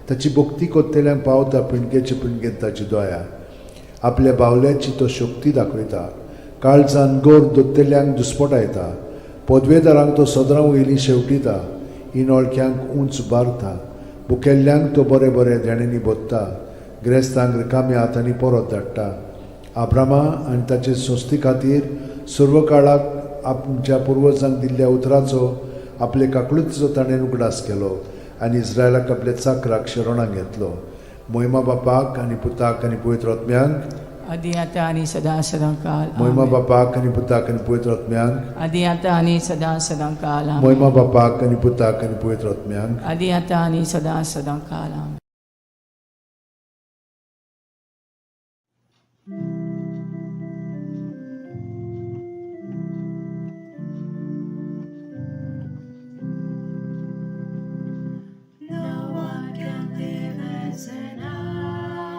[SPEAKER 1] ताची भक्ती कोत्तेल्यांक पावता पिंडकेचे पिंडकेन ताची दया. आपल्या बावल्याची तो शक्ती दाखयता. काळजान गोर दोत्तेल्यांक दुस्पटायता. पदवेदारांक तो सदरां वयलीं शेवटिता. इनोळख्यांक उंच बारता. बुकेल्ल्यांक तो बरें बरें देण्यांनी भोत्ता. ग्रेस्तांक रिकाम्या हातांनी परत धाडटा. आब्रामा आनी ताचे संस्थे खातीर सर्व काळाक आमच्या पुर्वजांक दिल्ल्या उतराचो, आपले काकळुतीचो ताणें उगडास केलो आनी इस्रायलाक आपल्या चाकराक शरणाक घेतलो. मोहिमा बापाक आनी पुताक आनी पवित्र आत्म्यांक.
[SPEAKER 2] आदी आतां आनी सदां सदां काल.
[SPEAKER 1] मोहिमा बापाक आनी पुताक आनी पवित्र आत्म्यांक.
[SPEAKER 2] आदी आतां आनी सदां सदां काल.
[SPEAKER 1] मोहिमा बापाक आनी पुताक आनी पवित्र आत्म्यांक.
[SPEAKER 2] आदी आतां आनी सदां सदां काल. आमेन.
[SPEAKER 4] No one can live as an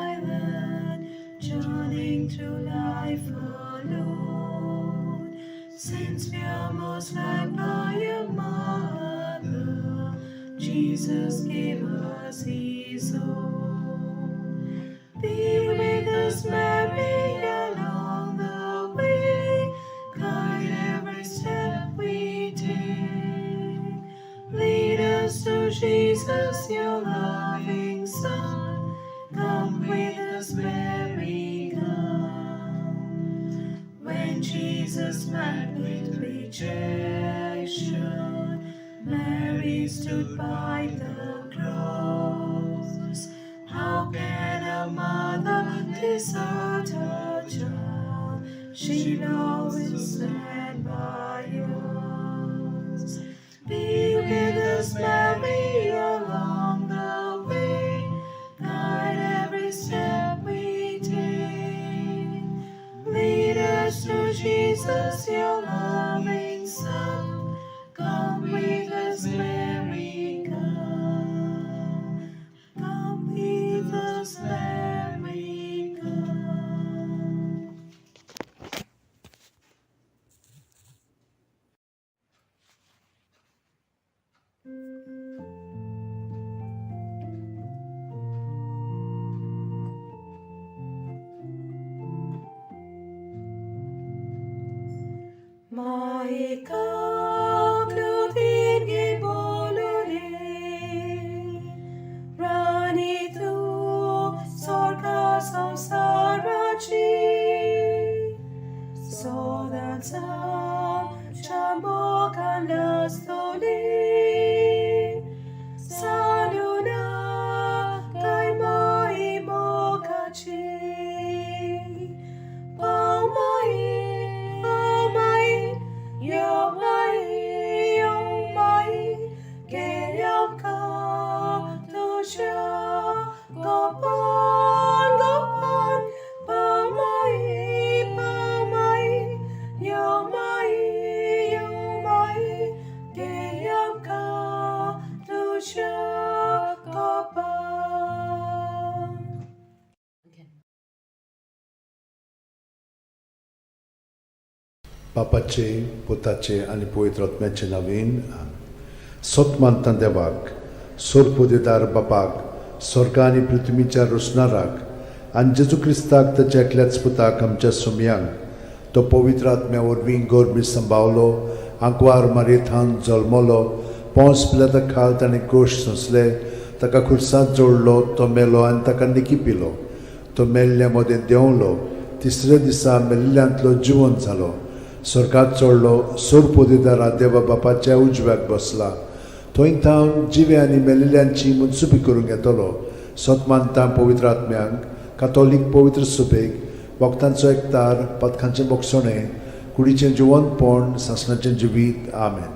[SPEAKER 4] island, journeying through life alone. Since we are most loved by a mother, Jesus gave us His own. Be with us, Mary, along the way. Guide every step we take. Lead us to Jesus, your loving Son. Come with us, Mary, come. When Jesus met with rejection, Mary stood by the cross. How can a mother desert her child? She'll always stand by us. Be with us, Mary, along the way. Guide every step we take. Lead us to Jesus, your loving Son. Come with us, Mary, come. Come with us, Mary, come. Maika klutingi bolule, Rani tu sorka samsarachi, Sodansam chamokan lastoli, Saluna kai mai mokachi. Pau mai, pau mai, yo mai, yo mai, ge yam ka tu sha, go pan, go pan, pau mai, yo
[SPEAKER 1] बापाचे, पुताचे आनी पवित्र आत्म्याचे नवीन. सत मानता देवाक, सोरपोदेदार बापाक, स्वर्ग आनी पृथ्वीच्या रोसणाराक, आनी जेजू क्रिस्ताक, ताच्या एकल्याच पुताक, आमच्या सुमयांक, तो पवित्र आत्म्या वरवीं गोरबी संभावलो, आंकवार मारयेथान जल्मलो, पोंस पिलाता खाल ताणें कोश सोंसले, ताका खुर्सांत जोडलो, तो मेलो आनी ताका निकी पिलो, तो मेल्ल्या मदें देंवलो, तिसऱ्या दिसा मेल्ल्यांतलो जिवन जालो, स्वर्गात चडलो, सोरपोदेदारा देवा बापाच्या उजव्याक बसला, थंय थावन जिवे आनी मेलिल्ल्यांची मनसुबी करूंक येतलो. सत मानता पवित्र आत्म्यांक, कातोलीक पवित्र सुबेक, वखदांचो एकतार, पदकांचें बोगसणें, कुडीचें जिवनपण, सासणाचें जिवीत. आमेन.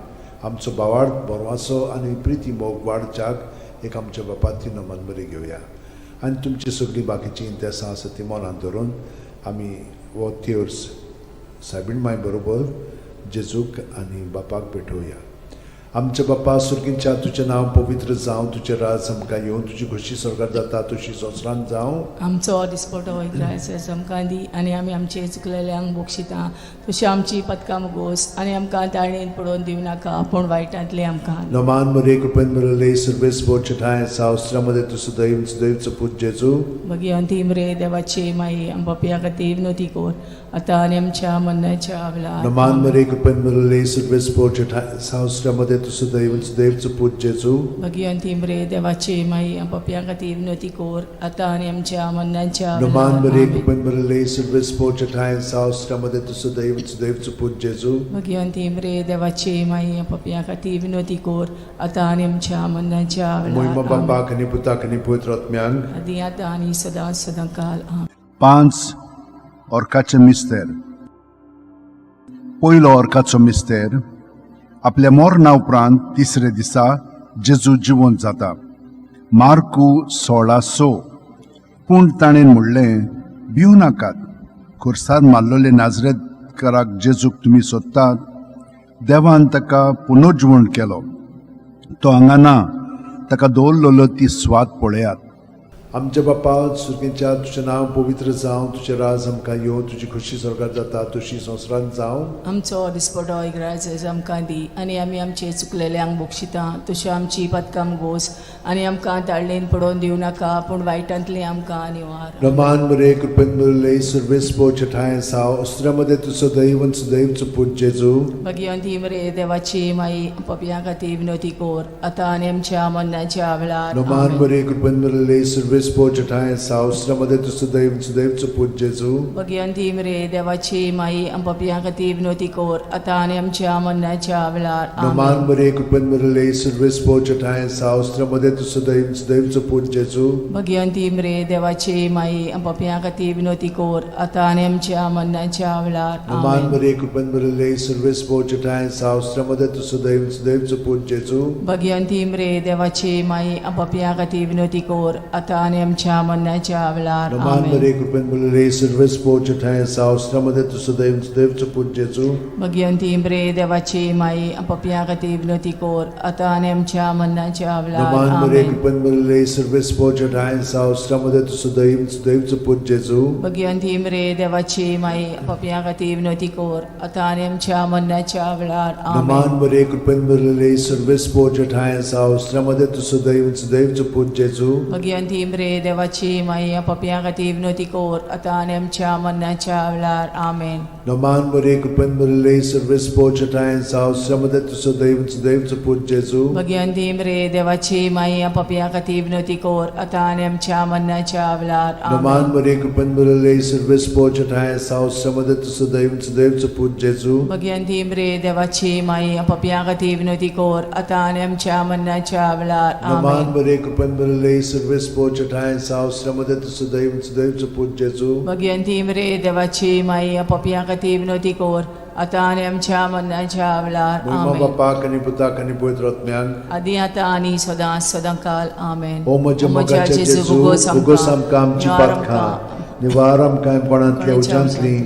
[SPEAKER 1] आमचो भावार्थ, बरवासो आनी प्रिती मोग वाडच्याक एक आमच्या बापाती नमन बरी घेवया आनी तुमची सगळीं बाकीचीं इंतेसां आसा ती मनांत धरून आमी हो तेर्स सायबीण माय बरोबर जेजूक आनी बापाक भेटोवया. आमच्या बापा सुर्गींच्या, तुजें नांव पवित्र जावं, तुजें राज आमकां येवं, तुजी खोशी स्वर्गात जाता तशी संवसारांत जावं.
[SPEAKER 2] आमचो दिसपटो इग्रायस आमकां दी आनी आमी आमचे चुकलेल्यांक बक्षिता तशी आमची पदकां मुगोस आनी आमकां ताळणेन पडोवन दिवं नाका, पूण वायटांतले आमकां.
[SPEAKER 1] नमान मरे, कृपेन मिळले, सर्वेस बोचठाय सावस्त्रामध्ये तूं सदैव सदैवचो पूत जेजू.
[SPEAKER 2] भगिवंती मरे देवाची माई, आम पापया खातीर विनवती कर, आतां आनी आमच्या मरणाच्या वेळार.
[SPEAKER 1] नमान मरे, कृपेन मिळले, सर्वेस बोचठाय सावस्त्रामध्ये तूं सदैव सदैवचो पूत जेजू.
[SPEAKER 2] भगिवंती मरे देवाची माई, आम पापया खातीर विनवती कर, आतां आनी आमच्या मरणाच्या
[SPEAKER 1] नमान
[SPEAKER 2] वेळार.
[SPEAKER 1] मरे,
[SPEAKER 2] आमेन.
[SPEAKER 1] कृपेन मिळले, सर्वेस बोचठाय सावस्त्रामध्ये तूं सदैव सदैवचो पूत जेजू.
[SPEAKER 2] भगिवंती मरे देवाची माई, आम पापया खातीर विनवती कर, आतां आनी आमच्या मरणाच्या
[SPEAKER 1] मोहिमा
[SPEAKER 2] वेळार. आमेन.
[SPEAKER 1] बापाक आनी पुताक आनी पवित्र आत्म्यांक.
[SPEAKER 2] आदी आतां आनी सदां सदां काल. आमेन.
[SPEAKER 3] 5 ऑर्काचे मिस्तेर. पयलो ऑर्काचो मिस्तेर, आपल्या मरणा उपरांत तिसरे दिसा जेजू जिवंत जाता. मार्कू 16:6. पूण ताणें म्हणलें, भिवू नाकात, खुर्सार मारलेले नाजरेतकाराक जेजूक तुमी सोदतात. देवान ताका पुनर्जिवण केलो. तो हांगा ना. ताका दवरलेलो ती स्वाद पळयात.
[SPEAKER 1] आमच्या बापा सुर्गींच्या, तुजें नांव पवित्र जावं, तुजें राज आमकां येवं, तुजी खोशी स्वर्गात जाता तशी संवसारांत जावं.
[SPEAKER 2] आमचो दिसपटो इग्राज आमकां दी आनी आमी आमचे चुकलेल्यांक बक्षिता तश्यो आमची पदकां गोस आनी आमकां ताळणेन पडोवन दिवं नाका, पूण वायटांतली आमकां निवार.
[SPEAKER 1] रमान मरे, कृपेन मिळले, सर्वेस ठाय साव अस्त्रामध्ये तूं सदैव सदैवचो पूत जेजू.
[SPEAKER 2] भगिवंती मरे देवाची माई, पपया खातीर विनवती कर, आतां आनी आमच्या मरणाच्या वेळार.
[SPEAKER 1] रमान
[SPEAKER 2] आमेन.
[SPEAKER 1] मरे, कृपेन मिळले, सर्वेस ठाय साव अस्त्रामध्ये तूं सदैव सदैवचो पूत जेजू.
[SPEAKER 2] भगिवंती मरे देवाची माई, पपया खातीर विनवती कर, आतां आनी आमच्या मरणाच्या वेळार.
[SPEAKER 1] रमान
[SPEAKER 2] आमेन.
[SPEAKER 1] मरे, कृपेन मिळले, सर्वेस ठाय साव अस्त्रामध्ये तूं सदैव सदैवचो पूत जेजू.
[SPEAKER 2] भगिवंती मरे देवाची माई, पपया खातीर विनवती कर, आतां आनी आमच्या मरणाच्या वेळार.
[SPEAKER 1] रमान
[SPEAKER 2] आमेन.
[SPEAKER 1] मरे, कृपेन मिळले, सर्वेस ठाय साव अस्त्रामध्ये तूं सदैव सदैवचो पूत जेजू.
[SPEAKER 2] भगिवंती मरे देवाची माई, पपया खातीर विनवती कर, आतां आनी आमच्या मरणाच्या वेळार.
[SPEAKER 1] रमान
[SPEAKER 2] आमेन.
[SPEAKER 1] मरे, कृपेन मिळले, सर्वेस ठाय साव अस्त्रामध्ये तूं सदैव सदैवचो पूत जेजू.
[SPEAKER 2] भगिवंती मरे देवाची माई, पपया खातीर विनवती कर, आतां आनी आमच्या मरणाच्या वेळार.
[SPEAKER 1] रमान मरे,
[SPEAKER 2] आमेन.
[SPEAKER 1] कृपेन मिळले, सर्वेस ठाय साव अस्त्रामध्ये तूं सदैव सदैवचो पूत जेजू.
[SPEAKER 2] भगिवंती मरे देवाची माई, पपया खातीर विनवती कर, आतां आनी आमच्या मरणाच्या वेळार. आमेन.
[SPEAKER 1] रमान मरे, कृपेन मिळले, सर्वेस ठाय साव अस्त्रामध्ये तूं सदैव सदैवचो पूत जेजू.
[SPEAKER 2] भगिवंती मरे देवाची माई, पपया खातीर विनवती कर, आतां आनी आमच्या मरणाच्या वेळार. आमेन.
[SPEAKER 1] रमान मरे, कृपेन मिळले, सर्वेस ठाय साव अस्त्रामध्ये तूं सदैव सदैवचो पूत जेजू.
[SPEAKER 2] भगिवंती मरे देवाची माई, पपया खातीर विनवती कर, आतां आनी आमच्या मरणाच्या वेळार.
[SPEAKER 1] रमान
[SPEAKER 2] आमेन.
[SPEAKER 1] मरे, कृपेन मिळले, सर्वेस ठाय साव अस्त्रामध्ये तूं सदैव सदैवचो पूत जेजू.
[SPEAKER 2] भगिवंती मरे देवाची माई, पपया खातीर विनवती कर, आतां आनी आमच्या मरणाच्या वेळार.
[SPEAKER 1] रमान
[SPEAKER 2] आमेन.
[SPEAKER 1] मरे, कृपेन मिळले, सर्वेस ठाय साव अस्त्रामध्ये तूं सदैव सदैवचो पूत जेजू.
[SPEAKER 2] भगिवंती मरे देवाची माई, पपया खातीर विनवती कर, आतां आनी आमच्या मरणाच्या वेळार.
[SPEAKER 1] मोहिमा
[SPEAKER 2] आमेन.
[SPEAKER 1] बापाक आनी पुताक आनी पवित्र आत्म्याक.
[SPEAKER 2] आदी आतां आनी सदां सदां काल. आमेन.
[SPEAKER 1] ओ म्हज्या मोगाच्या जेजू, उगोस आमकां आमची पातकां, निवार आमकां कोणांतल्या उज्यांतली,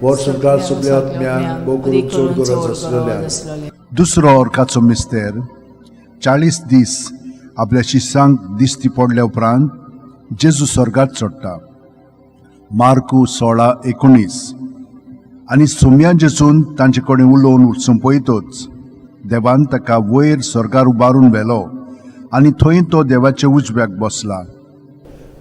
[SPEAKER 1] वर्सभर सगल्या आत्म्यांक, भोव करून चड गरज आसलेल्या.
[SPEAKER 3] दुसरो ऑर्काचो मिस्तेर, 40 दीस आपल्या शिसांक दिश्टी पडल्या उपरांत जेजू स्वर्गात चडटा. मार्कू 16:19. आनी सोम्या जेजून तांचे कडेन उलोवन सोंपयतच देवान ताका वयर स्वर्गार उबारून व्हेलो आनी थंय तो देवाच्या उजव्याक बसला.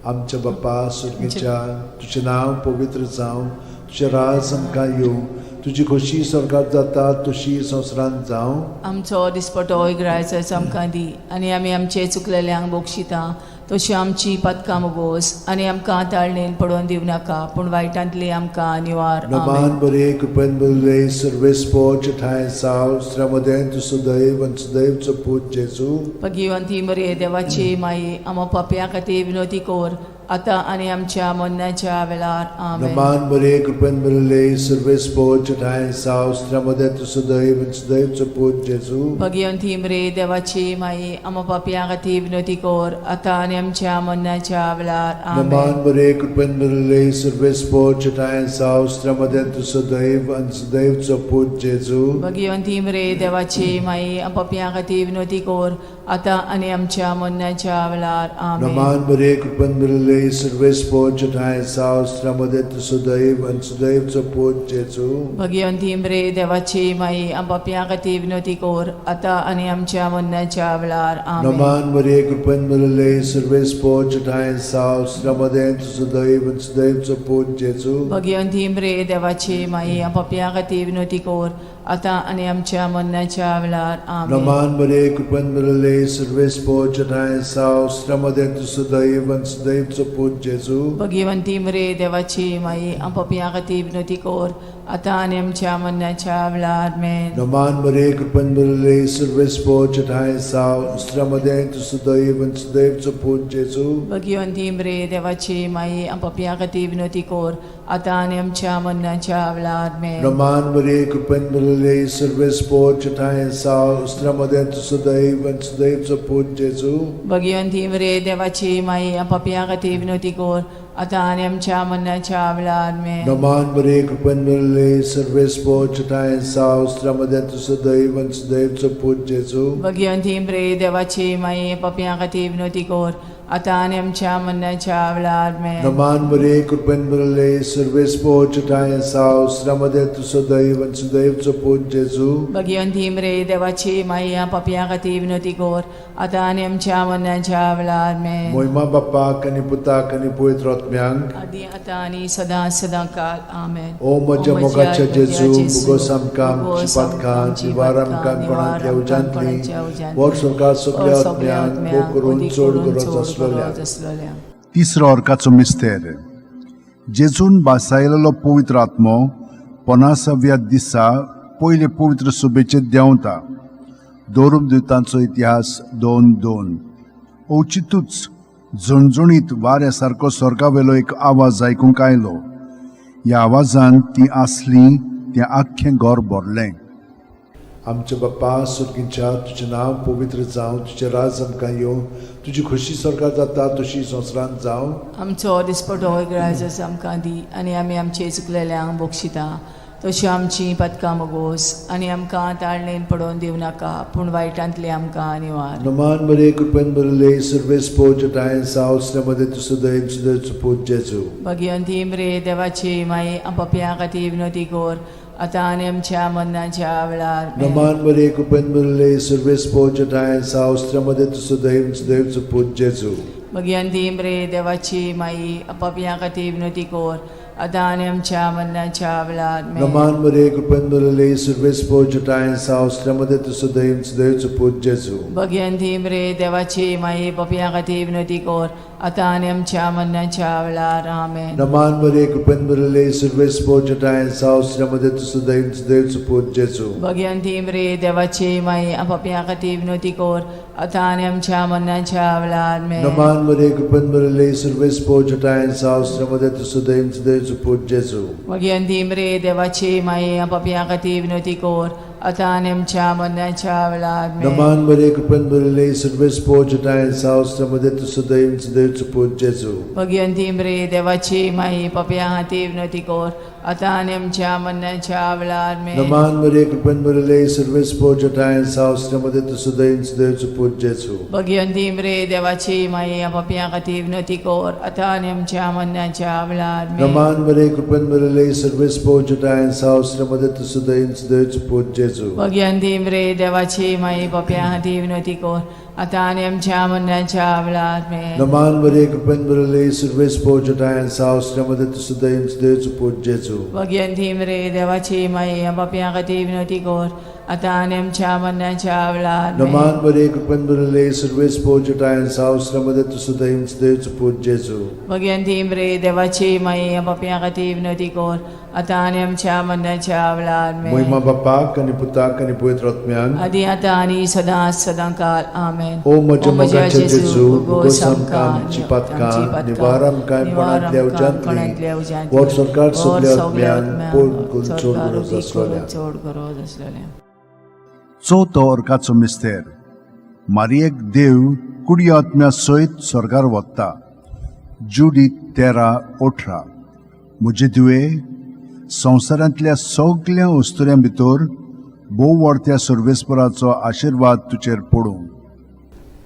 [SPEAKER 1] आमच्या बाप्पा सुर्गीच्या, तुजें नांव पवित्र जावं, तुजें राज आमकां येवं, तुजी खोशी स्वर्गात जाता तशी संवसारांत जावं.
[SPEAKER 2] आमचो दिसपटो इगरायचो आमकां दी आनी आमी आमचे चुकलेल्यांक बक्षिता तशी आमची पदकां मुगोस आनी आमकां ताळणेन पडोवन दिवं नाका पूण वायटांतली आमकां निवार. आमेन.
[SPEAKER 1] नमान बरे कृपेन बरले सर्वेस्पोच ठांय साव श्रमदें तूं सदैव आनी सदैवचो पूत जेजू.
[SPEAKER 2] भगिवंती मरे देवाची माई, आमा पापया खातीर विनोती कोर आतां आनी आमच्या मरणाच्या वेळार. आमेन.
[SPEAKER 1] नमान बरे कृपेन बरले सर्वेस्पोच ठांय साव श्रमदें तूं सदैव आनी सदैवचो पूत जेजू.
[SPEAKER 2] भगिवंती मरे देवाची माई, आमा पापया खातीर विनोती कोर आतां आनी आमच्या मरणाच्या वेळार. आमेन.
[SPEAKER 1] नमान बरे कृपेन बरले सर्वेस्पोच ठांय साव श्रमदें तूं सदैव आनी सदैवचो पूत जेजू.
[SPEAKER 2] भगिवंती मरे देवाची माई, पापया खातीर विनोती कोर आतां आनी आमच्या मरणाच्या वेळार. आमेन.
[SPEAKER 1] नमान बरे कृपेन बरले सर्वेस्पोच ठांय साव श्रमदें तूं सदैव आनी सदैवचो पूत जेजू.
[SPEAKER 2] भगिवंती मरे देवाची माई, पापया खातीर विनोती कोर आतां आनी आमच्या मरणाच्या वेळार. आमेन.
[SPEAKER 1] नमान बरे कृपेन बरले सर्वेस्पोच ठांय साव श्रमदें तूं सदैव आनी सदैवचो पूत जेजू.
[SPEAKER 2] भगिवंती मरे देवाची माई, पापया खातीर विनोती कोर आतां आनी आमच्या मरणाच्या वेळार. आमेन.
[SPEAKER 1] नमान बरे कृपेन बरले सर्वेस्पोच ठांय साव श्रमदें तूं सदैव आनी सदैवचो पूत जेजू.
[SPEAKER 2] भगिवंती मरे देवाची माई, पापया खातीर विनोती कोर आतां आनी आमच्या मरणाच्या वेळार. आमेन.
[SPEAKER 1] नमान बरे कृपेन बरले सर्वेस्पोच ठांय साव श्रमदें तूं सदैव आनी सदैवचो पूत जेजू.
[SPEAKER 2] भगिवंती मरे देवाची माई, पापया खातीर विनोती कोर आतां आनी आमच्या मरणाच्या वेळार. आमेन.
[SPEAKER 1] नमान बरे कृपेन बरले सर्वेस्पोच ठांय साव श्रमदें तूं सदैव आनी सदैवचो पूत जेजू.
[SPEAKER 2] भगिवंती मरे देवाची माई, पापया खातीर विनोती कोर आतां आनी आमच्या मरणाच्या वेळार. आमेन.
[SPEAKER 1] नमान बरे कृपेन बरले सर्वेस्पोच ठांय साव श्रमदें तूं सदैव आनी सदैवचो पूत जेजू.
[SPEAKER 2] भगिवंती मरे देवाची माई, पापया खातीर विनोती कोर आतां आनी आमच्या मरणाच्या वेळार. आमेन.
[SPEAKER 1] नमान बरे कृपेन बरले सर्वेस्पोच ठांय साव श्रमदें तूं सदैव आनी सदैवचो पूत जेजू.
[SPEAKER 2] भगिवंती मरे देवाची माई, पापया खातीर विनोती कोर आतां आनी आमच्या मरणाच्या वेळार. आमेन.
[SPEAKER 1] मोहिमा बाप्पाक आनी पुताक आनी पवित्र आत्म्यांक,
[SPEAKER 2] आदी आतां आनी सदां सदां काल. आमेन.
[SPEAKER 1] ओ म्हज्या मोगाच्या जेजू, मुगोस आमकां आमची पातकां निवार आमकां कोणांतल्या उज्यांतली वर स्वर्गात सगल्या आत्म्यांक भोग करून चड गरज आसलेल्या.
[SPEAKER 2] आसलेल्या.
[SPEAKER 3] तिसरो अर्काचो मिस्तेर. जेजून बासायलेलो पवित्र आत्मो पनासाव्या दिसा पयले पवित्र सभेचेर देंवता. दवरूप दुतांचो इतिहास 2:2. अवचितूच झणझणीत वाऱ्या सारको स्वर्गावेलो एक आवाज आयकूंक आयलो. ह्या आवाजान ती आसली तें आख्खें घर भरलें.
[SPEAKER 1] आमच्या बाप्पा सुर्गींच्या, तुजें नांव पवित्र जावं, तुजें राज आमकां येवं, तुजी खोशी स्वर्गात जाता तशी संवसारांत जावं.
[SPEAKER 2] आमचो दिसपटो इगरायजस आमकां दी आनी आमी आमचे चुकलेल्यांक बक्षिता तशी आमची पदकां मगोस आनी आमकां ताळणेन पडोवन दिवं नाका पूण वायटांतली आमकां निवार.
[SPEAKER 1] नमान बरे कृपेन बरले सर्वेस्पोच ठांय साव श्रमदें तूं सदैव सदैवचो पूत जेजू.
[SPEAKER 2] भगिवंती मरे देवाची माई, पापया खातीर विनोती कोर आतां आनी आमच्या मरणाच्या वेळार. आमेन.
[SPEAKER 1] नमान बरे कृपेन बरले सर्वेस्पोच ठांय साव श्रमदें तूं सदैव सदैवचो पूत जेजू.
[SPEAKER 2] भगिवंती मरे देवाची माई, पापया खातीर विनोती कोर आतां आनी आमच्या मरणाच्या वेळार. आमेन.
[SPEAKER 1] नमान बरे कृपेन बरले सर्वेस्पोच ठांय साव श्रमदें तूं सदैव सदैवचो पूत जेजू.
[SPEAKER 2] भगिवंती मरे देवाची माई, पापया खातीर विनोती कोर आतां आनी आमच्या मरणाच्या वेळार. आमेन.
[SPEAKER 1] नमान बरे कृपेन बरले सर्वेस्पोच ठांय साव श्रमदें तूं सदैव सदैवचो पूत जेजू.
[SPEAKER 2] भगिवंती मरे देवाची माई, पापया खातीर विनोती कोर आतां आनी आमच्या मरणाच्या वेळार. आमेन.
[SPEAKER 1] नमान बरे कृपेन बरले सर्वेस्पोच ठांय साव श्रमदें तूं सदैव सदैवचो पूत जेजू.
[SPEAKER 2] भगिवंती मरे देवाची माई, पापया खातीर विनोती कोर आतां आनी आमच्या मरणाच्या वेळार. आमेन.
[SPEAKER 1] नमान बरे कृपेन बरले सर्वेस्पोच ठांय साव श्रमदें तूं सदैव सदैवचो पूत जेजू.
[SPEAKER 2] भगिवंती मरे देवाची माई, पापया खातीर विनोती कोर आतां आनी आमच्या मरणाच्या वेळार आमेन.
[SPEAKER 1] नमान मरिये, कृपेन भरिल्ले, सर्वेस्पर जठाय सावसऱ्यामध्ये तूं सदैव सदैवचो पूत जेजू.
[SPEAKER 2] भगिवंती मरे देवाची माई, पापयां खातीर विनवती कर आतां आनी आमच्या मरणाच्या वेळार आमेन.
[SPEAKER 1] नमान मरिये, कृपेन भरिल्ले, सर्वेस्पर जठाय सावसऱ्यामध्ये तूं सदैव सदैवचो पूत जेजू.
[SPEAKER 2] भगिवंती मरे देवाची माई, पापयां खातीर विनवती कर आतां आनी आमच्या मरणाच्या वेळार आमेन.
[SPEAKER 1] नमान मरिये, कृपेन भरिल्ले, सर्वेस्पर जठाय सावसऱ्यामध्ये तूं सदैव सदैवचो पूत जेजू.
[SPEAKER 2] भगिवंती मरे देवाची माई, पापयां खातीर विनवती कर आतां आनी आमच्या मरणाच्या वेळार आमेन.
[SPEAKER 1] नमान मरिये, कृपेन भरिल्ले, सर्वेस्पर जठाय सावसऱ्यामध्ये तूं सदैव सदैवचो पूत जेजू.
[SPEAKER 2] भगिवंती मरे देवाची माई, पापयां खातीर विनवती कर आतां आनी आमच्या मरणाच्या वेळार आमेन.
[SPEAKER 1] महिमा बापाक आनी पुताक आनी पवित्र आत्म्याक.
[SPEAKER 2] आदी आतां आनी सदां सदां काल आमेन.
[SPEAKER 1] ओ म्हज्या मोगाचे जेजू, भोगोस आमकां आमची पातकां, निवार आमकां कोणांतल्या उज्यांतली, व्हड सरकार सगल्या आत्म्यांक पोड करून चड गरज आसलेल्या.
[SPEAKER 2] चड गरज आसलेल्या.
[SPEAKER 3] चवथो अर्काचो मिस्तेर. मारियेक देव कुडी आत्म्या सयत स्वर्गार वता. जुडी 13:18. म्हजे धुवे, संवसारांतल्या सगल्या अस्तुऱ्यां भितर भोव व्हडत्या सर्वेस्पराचो आशिर्वाद तुजेर पडूं.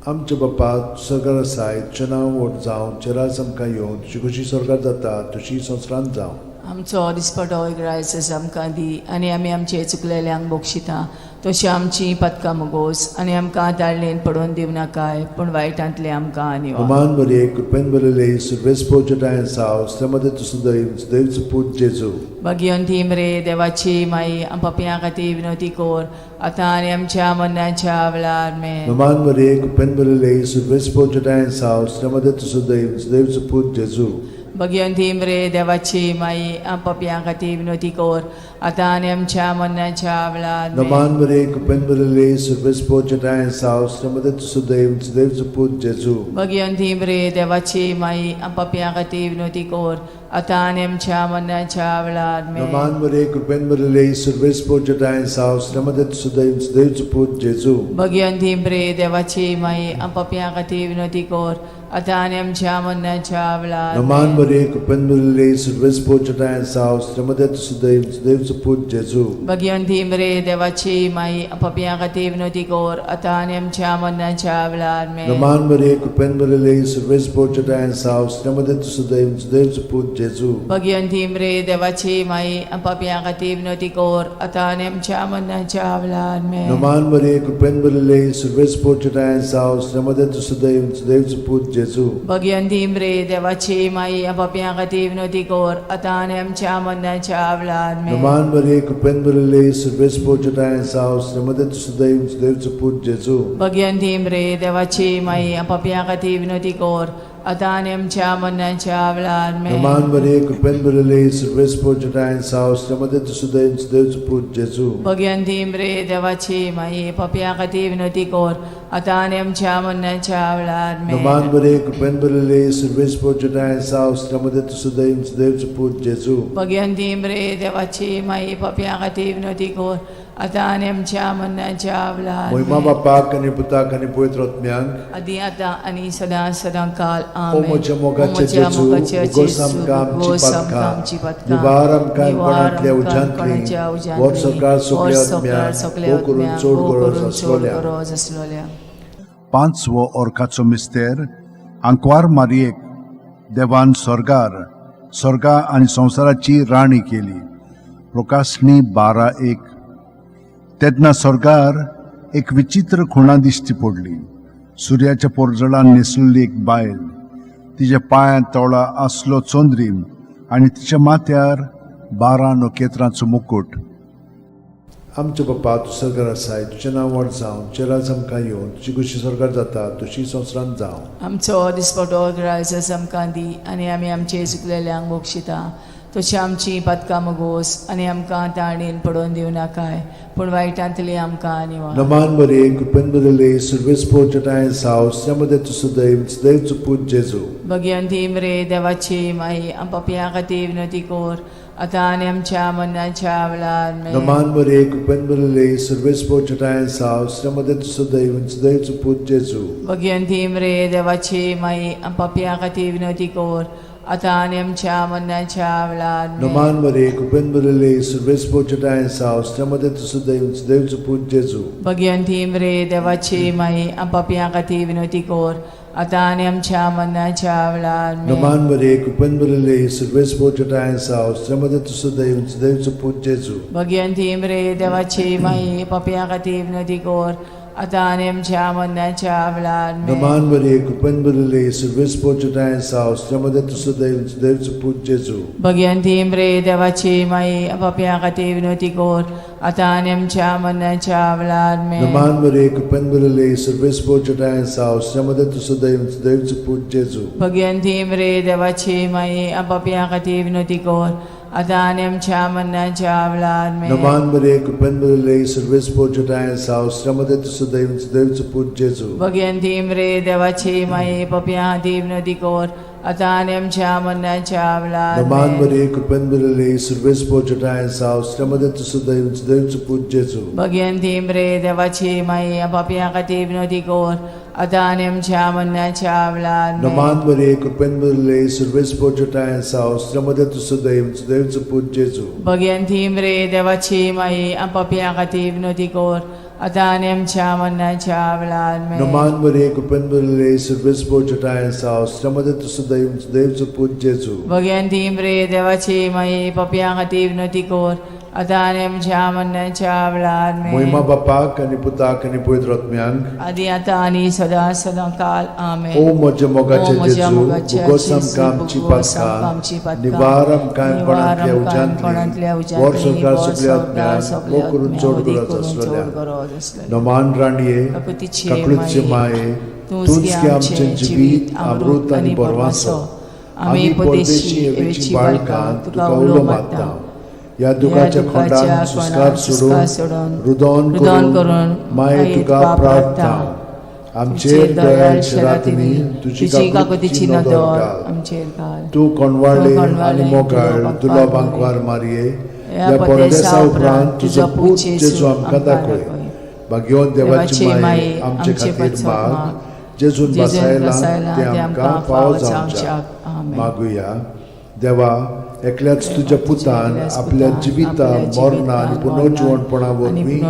[SPEAKER 1] आमच्या बापा सरकार आसाय, तुजें नांव व्हड जावं, तुजें राज आमकां येवं, तुजी खुशी सरकार जाता तशी संवसारांत जावं.
[SPEAKER 2] आमचो दिसपटो इग्रायस आमकां दी आनी आमी आमचे चुकलेल्यांक बक्षिता तशी आमची पदकां मुगोस आनी आमकां ताळणेन पडोवन दिवं नाकाय, पूण वायटांतले आमकां निवार.
[SPEAKER 1] नमान मरिये, कृपेन भरिल्ले, सर्वेस्पर जठाय साव, मध्ये तूं सदैव सदैवचो पूत जेजू.
[SPEAKER 2] भगिवंती मरे देवाची माई, पापयां खातीर विनवती कर आतां आनी आमच्या मरणाच्या वेळार आमेन.
[SPEAKER 1] नमान मरिये, कृपेन भरिल्ले, सर्वेस्पर जठाय साव, मध्ये तूं सदैव सदैवचो पूत जेजू.
[SPEAKER 2] भगिवंती मरे देवाची माई, पापयां खातीर विनवती कर आतां आनी आमच्या मरणाच्या वेळार आमेन.
[SPEAKER 1] नमान मरिये, कृपेन भरिल्ले, सर्वेस्पर जठाय साव, मध्ये तूं सदैव सदैवचो पूत जेजू.
[SPEAKER 2] भगिवंती मरे देवाची माई, पापयां खातीर विनवती कर आतां आनी आमच्या मरणाच्या वेळार आमेन.
[SPEAKER 1] नमान मरिये, कृपेन भरिल्ले, सर्वेस्पर जठाय साव, मध्ये तूं सदैव सदैवचो पूत जेजू.
[SPEAKER 2] भगिवंती मरे देवाची माई, पापयां खातीर विनवती कर आतां आनी आमच्या मरणाच्या वेळार
[SPEAKER 1] नमान
[SPEAKER 2] आमेन.
[SPEAKER 1] मरिये, कृपेन भरिल्ले, सर्वेस्पर जठाय साव, मध्ये तूं सदैव सदैवचो पूत जेजू.
[SPEAKER 2] भगिवंती मरे देवाची माई, पापयां खातीर विनवती कर आतां आनी आमच्या मरणाच्या वेळार आमेन.
[SPEAKER 1] नमान मरिये, कृपेन भरिल्ले, सर्वेस्पर जठाय साव, मध्ये तूं सदैव सदैवचो पूत जेजू.
[SPEAKER 2] भगिवंती मरे देवाची माई, पापयां खातीर विनवती कर आतां आनी आमच्या मरणाच्या वेळार आमेन.
[SPEAKER 1] नमान मरिये, कृपेन भरिल्ले, सर्वेस्पर जठाय साव, मध्ये तूं सदैव सदैवचो पूत जेजू.
[SPEAKER 2] भगिवंती मरे देवाची माई, पापयां खातीर विनवती कर आतां आनी आमच्या मरणाच्या वेळार आमेन.
[SPEAKER 1] नमान मरिये, कृपेन भरिल्ले, सर्वेस्पर जठाय साव, मध्ये तूं सदैव सदैवचो पूत जेजू.
[SPEAKER 2] भगिवंती मरे देवाची माई, पापयां खातीर विनवती कर आतां आनी आमच्या मरणाच्या वेळार आमेन.
[SPEAKER 1] नमान मरिये, कृपेन भरिल्ले, सर्वेस्पर जठाय साव, मध्ये तूं सदैव सदैवचो पूत जेजू.
[SPEAKER 2] भगिवंती मरे देवाची माई, पापयां खातीर विनवती कर आतां आनी आमच्या मरणाच्या वेळार आमेन.
[SPEAKER 1] नमान मरिये, कृपेन भरिल्ले, सर्वेस्पर जठाय साव, मध्ये तूं सदैव सदैवचो पूत जेजू.
[SPEAKER 2] भगिवंती मरे देवाची माई, पापयां खातीर विनवती कर आतां आनी आमच्या मरणाच्या वेळार
[SPEAKER 1] महिमा
[SPEAKER 2] आमेन.
[SPEAKER 1] बापाक आनी पुताक आनी पवित्र आत्म्याक.
[SPEAKER 2] आदी आतां आनी सदां सदां काल
[SPEAKER 1] ओ
[SPEAKER 2] आमेन.
[SPEAKER 1] म्हज्या मोगाचे
[SPEAKER 2] ओ म्हज्या
[SPEAKER 1] जेजू,
[SPEAKER 2] मोगाचे
[SPEAKER 1] भोगोस
[SPEAKER 2] जेजू,
[SPEAKER 1] आमकां आमची
[SPEAKER 2] भोगोस आमकां
[SPEAKER 1] पातकां,
[SPEAKER 2] आमची पातकां,
[SPEAKER 1] निवार आमकां
[SPEAKER 2] निवार
[SPEAKER 1] कोणांतल्या
[SPEAKER 2] आमकां
[SPEAKER 1] उज्यांतली,
[SPEAKER 2] कोणाच्या उज्यांतली,
[SPEAKER 1] व्हड सरकार सगल्या
[SPEAKER 2] व्हड सरकार
[SPEAKER 1] आत्म्यांक,
[SPEAKER 2] सगल्या
[SPEAKER 1] भोव करून
[SPEAKER 2] आत्म्यांक,
[SPEAKER 1] चड
[SPEAKER 2] भोव
[SPEAKER 1] गरज
[SPEAKER 2] करून चड
[SPEAKER 1] आसलोल्या.
[SPEAKER 2] गरज आसलोल्या.
[SPEAKER 3] पांचवो अर्काचो मिस्तेर. आंकवार मारियेक देवान स्वर्गार स्वर्गा आनी संवसाराची राणी केली. प्रकाशणी 12:1. तेन्ना स्वर्गार एक विचित्र खुणा दिश्टी पडली. सुर्याच्या पोरजळान न्हेसलेली एक बायल, तिच्या पांयांत तोळा आसलो चंद्रीम आनी तिच्या माथ्यार 12 नखेत्रांचो मुकूट.
[SPEAKER 1] आमच्या बापा, तूं सरकार आसाय, तुजें नांव व्हड जावं, तुजें राज आमकां येवं, तुजी खुशी सरकार जाता तशी संवसारांत जावं.
[SPEAKER 2] आमचो दिसपटो ग्रायस आमकां दी आनी आमी आमचे चुकलेल्यांक बक्षिता तशी आमची पातकां मुगोस आनी आमकां ताणेन पडोवन दिवं नाकाय, पूण वायटांतली आमकां निवार.
[SPEAKER 1] नमान मरिये, कृपेन भरिल्ले, सर्वेस्पर जठाय साव, मध्ये तूं सदैव सदैवचो पूत जेजू.
[SPEAKER 2] भगिवंती मरे देवाची माई, पापयां खातीर विनवती कर आतां आनी आमच्या मरणाच्या वेळार आमेन.
[SPEAKER 1] नमान मरिये, कृपेन भरिल्ले, सर्वेस्पर जठाय साव, मध्ये तूं सदैव सदैवचो पूत जेजू.
[SPEAKER 2] भगिवंती मरे देवाची माई, पापयां खातीर विनवती कर आतां आनी आमच्या मरणाच्या वेळार आमेन.
[SPEAKER 1] नमान मरे कृपेन भरिल्ले सुर्वेस पोचटाय साव मध्ये तुझं दैव देवचो पूत जेजू.
[SPEAKER 2] भगवंती मरे देवाची माई, आपापया खातीर विनवती कर, आतां आनी आमच्या मरणाच्या वेळार आमेन.
[SPEAKER 1] नमान मरे कृपेन भरिल्ले सुर्वेस पोचटाय साव मध्ये तुझं दैव देवचो पूत जेजू.
[SPEAKER 2] भगवंती मरे देवाची माई, पापया खातीर विनवती कर, आतां आनी आमच्या मरणाच्या वेळार आमेन.
[SPEAKER 1] नमान मरे कृपेन भरिल्ले सुर्वेस पोचटाय साव मध्ये तुझं दैव देवचो पूत जेजू.
[SPEAKER 2] भगवंती मरे देवाची माई, पापया खातीर विनवती कर, आतां आनी आमच्या मरणाच्या वेळार आमेन.
[SPEAKER 1] नमान मरे कृपेन भरिल्ले सुर्वेस पोचटाय साव मध्ये तुझं दैव देवचो पूत जेजू.
[SPEAKER 2] भगवंती मरे देवाची माई, पापया खातीर विनवती कर, आतां आनी आमच्या मरणाच्या वेळार आमेन.
[SPEAKER 1] नमान मरे कृपेन भरिल्ले सुर्वेस पोचटाय साव मध्ये तुझं दैव देवचो पूत जेजू.
[SPEAKER 2] भगवंती मरे देवाची माई, पापया खातीर विनवती कर, आतां आनी आमच्या मरणाच्या वेळार
[SPEAKER 1] नमान
[SPEAKER 2] आमेन.
[SPEAKER 1] मरे कृपेन भरिल्ले सुर्वेस पोचटाय साव मध्ये तुझं दैव देवचो पूत जेजू.
[SPEAKER 2] भगवंती मरे देवाची माई, पापया खातीर विनवती कर, आतां आनी आमच्या मरणाच्या वेळार आमेन.
[SPEAKER 1] नमान मरे कृपेन भरिल्ले सुर्वेस पोचटाय साव मध्ये तुझं दैव देवचो पूत जेजू.
[SPEAKER 2] भगवंती मरे देवाची माई, पापया खातीर विनवती कर, आतां आनी आमच्या मरणाच्या वेळार आमेन.
[SPEAKER 1] नमान मरे कृपेन भरिल्ले सुर्वेस पोचटाय साव मध्ये तुझं दैव देवचो पूत जेजू.
[SPEAKER 2] भगवंती मरे देवाची माई, पापया खातीर विनवती कर, आतां आनी आमच्या मरणाच्या वेळार आमेन.
[SPEAKER 1] मोहिमा बापाक आनी पुताक आनी पवित्र आत्म्यांक,
[SPEAKER 2] आदी आतां आनी सदां सदां काल आमेन.
[SPEAKER 1] ओ म्हज्या मोगाचे
[SPEAKER 2] ओ म्हज्या
[SPEAKER 1] जेजू,
[SPEAKER 2] मोगाचे
[SPEAKER 1] भुगोस
[SPEAKER 2] जेजू,
[SPEAKER 1] आमकां आमची
[SPEAKER 2] भुगोस आमकां आमची
[SPEAKER 1] पातकां,
[SPEAKER 2] पातकां,
[SPEAKER 1] निवार आमकां
[SPEAKER 2] निवार
[SPEAKER 1] कोणांतल्या
[SPEAKER 2] आमकां कोणांतल्या
[SPEAKER 1] उज्यांतली,
[SPEAKER 2] उज्यांतली,
[SPEAKER 1] वर संवसार
[SPEAKER 2] वर
[SPEAKER 1] सगल्या
[SPEAKER 2] संवसार
[SPEAKER 1] आत्म्यांक,
[SPEAKER 2] सगल्या
[SPEAKER 1] मोग करून
[SPEAKER 2] आत्म्यांक,
[SPEAKER 1] चड
[SPEAKER 2] वदी
[SPEAKER 1] गरज
[SPEAKER 2] करून चड
[SPEAKER 1] आसलेल्या.
[SPEAKER 2] गरज आसलेल्या.
[SPEAKER 1] नमान राणये,
[SPEAKER 2] काकुतीचे
[SPEAKER 1] काकळूतचे माये,
[SPEAKER 2] तूंच
[SPEAKER 1] तूंच गे आमचें जिवीत, अमृत आनी बरवासो. आमी परदेशी एवेची बाळकां तुका उलो मारता. ह्या दुखाच्या खोंडान सुस्कार सोडून रुदोन करून माये तुका प्रार्थना. आमचेर दयाळ शिरातिनी तुजी काकुतीची नदर घाल.
[SPEAKER 2] आमचेर घाल.
[SPEAKER 1] तूं कोणवाळे आनी मोगाळ दुलो बांकवार मारये, ह्या परदेसा उपरांत तुजो पूत जेजू आमकां दाखय. भाग्यवंत देवाची माये, आमचे खातीर माग, जेजून बसायला ते आमकां फावो जावच्या. मागुया. देवा, एकल्याच तुज्या पुतान आपल्या जिविता मरणा आनी पुनर्जिवणपणा वरवीं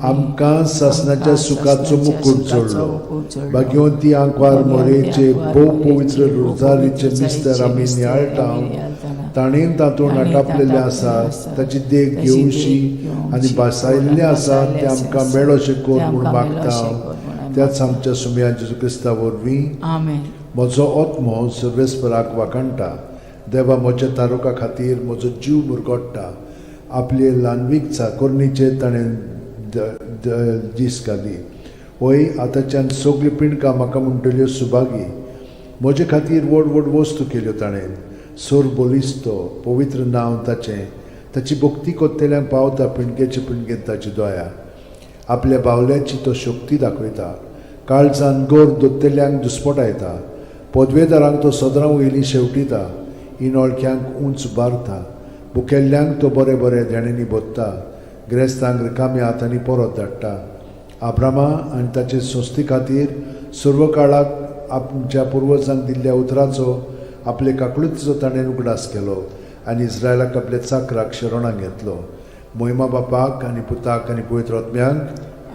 [SPEAKER 1] आमकां सासणाच्या सुखाचो मुकूट जोडलो. भाग्यवंती आंकवार मोरेचे भोव पवित्र रोजारीचे मिस्तर आमी नियाळटा, ताणेन तातूंत आटापलेले आसा ताची देख घेवशी आनी भासायल्लें आसा तें आमकां मेळोशें कर म्हूण मागता, त्याच आमच्या सुमया जेजू क्रिस्ता वरवीं.
[SPEAKER 2] आमेन.
[SPEAKER 1] म्हजो आत्मो सर्वेस्पराक वाखाणटा. देवा म्हज्या तारुका खातीर म्हजो जीव मुरगोडटा. आपले ल्हानवीक चाकोरणीचेर ताणें दीस घाली. वय, आतांच्यान सगळीं पिंडकां म्हाका म्हणटल्यो सुभागी. म्हजे खातीर व्हड व्हड वस्तू केल्यो ताणें. सोर बोलिस्तो पवित्र नांव ताचें. ताची भक्ती कोत्तेल्यांक पावता पिंडकेचे पिंडकेन ताची दया. आपल्या बावल्याची तो शक्ती दाखयता. काळजान गोर दोत्तेल्यांक दुस्पटायता. पदवेदारांक तो सदरां वयली शेवटिता. इनोळख्यांक उंच बारता. भुकेल्ल्यांक तो बरे बरे देण्यांनी भरता. ग्रेस्तांक रिकाम्या हातांनी परत धाडटा. आब्रामा आनी ताचे संस्थे खातीर सर्व काळाक आमच्या पुर्वजांक दिल्ल्या उतराचो आपले काकळुतीचो ताणें उगडास केलो आनी इस्रायलाक आपल्या चाकराक शरणाक घेतलो. मोहिमा बापाक आनी पुताक आनी पवित्र आत्म्यांक,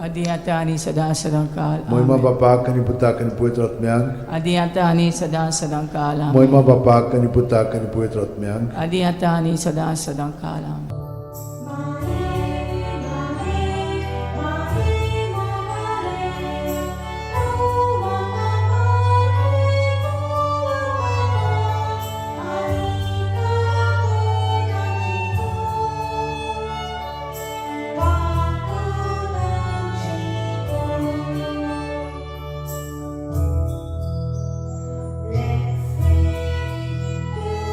[SPEAKER 2] आदी आतां आनी सदां सदां काल.
[SPEAKER 1] मोहिमा बापाक आनी पुताक आनी पवित्र आत्म्यांक,
[SPEAKER 2] आदी आतां आनी सदां सदां काल. आमेन.
[SPEAKER 1] मोहिमा बापाक आनी पुताक आनी पवित्र आत्म्यांक,
[SPEAKER 2] आदी आतां आनी सदां सदां काल. आमेन.
[SPEAKER 4] Let's sing to the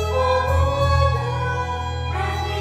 [SPEAKER 4] Lord as we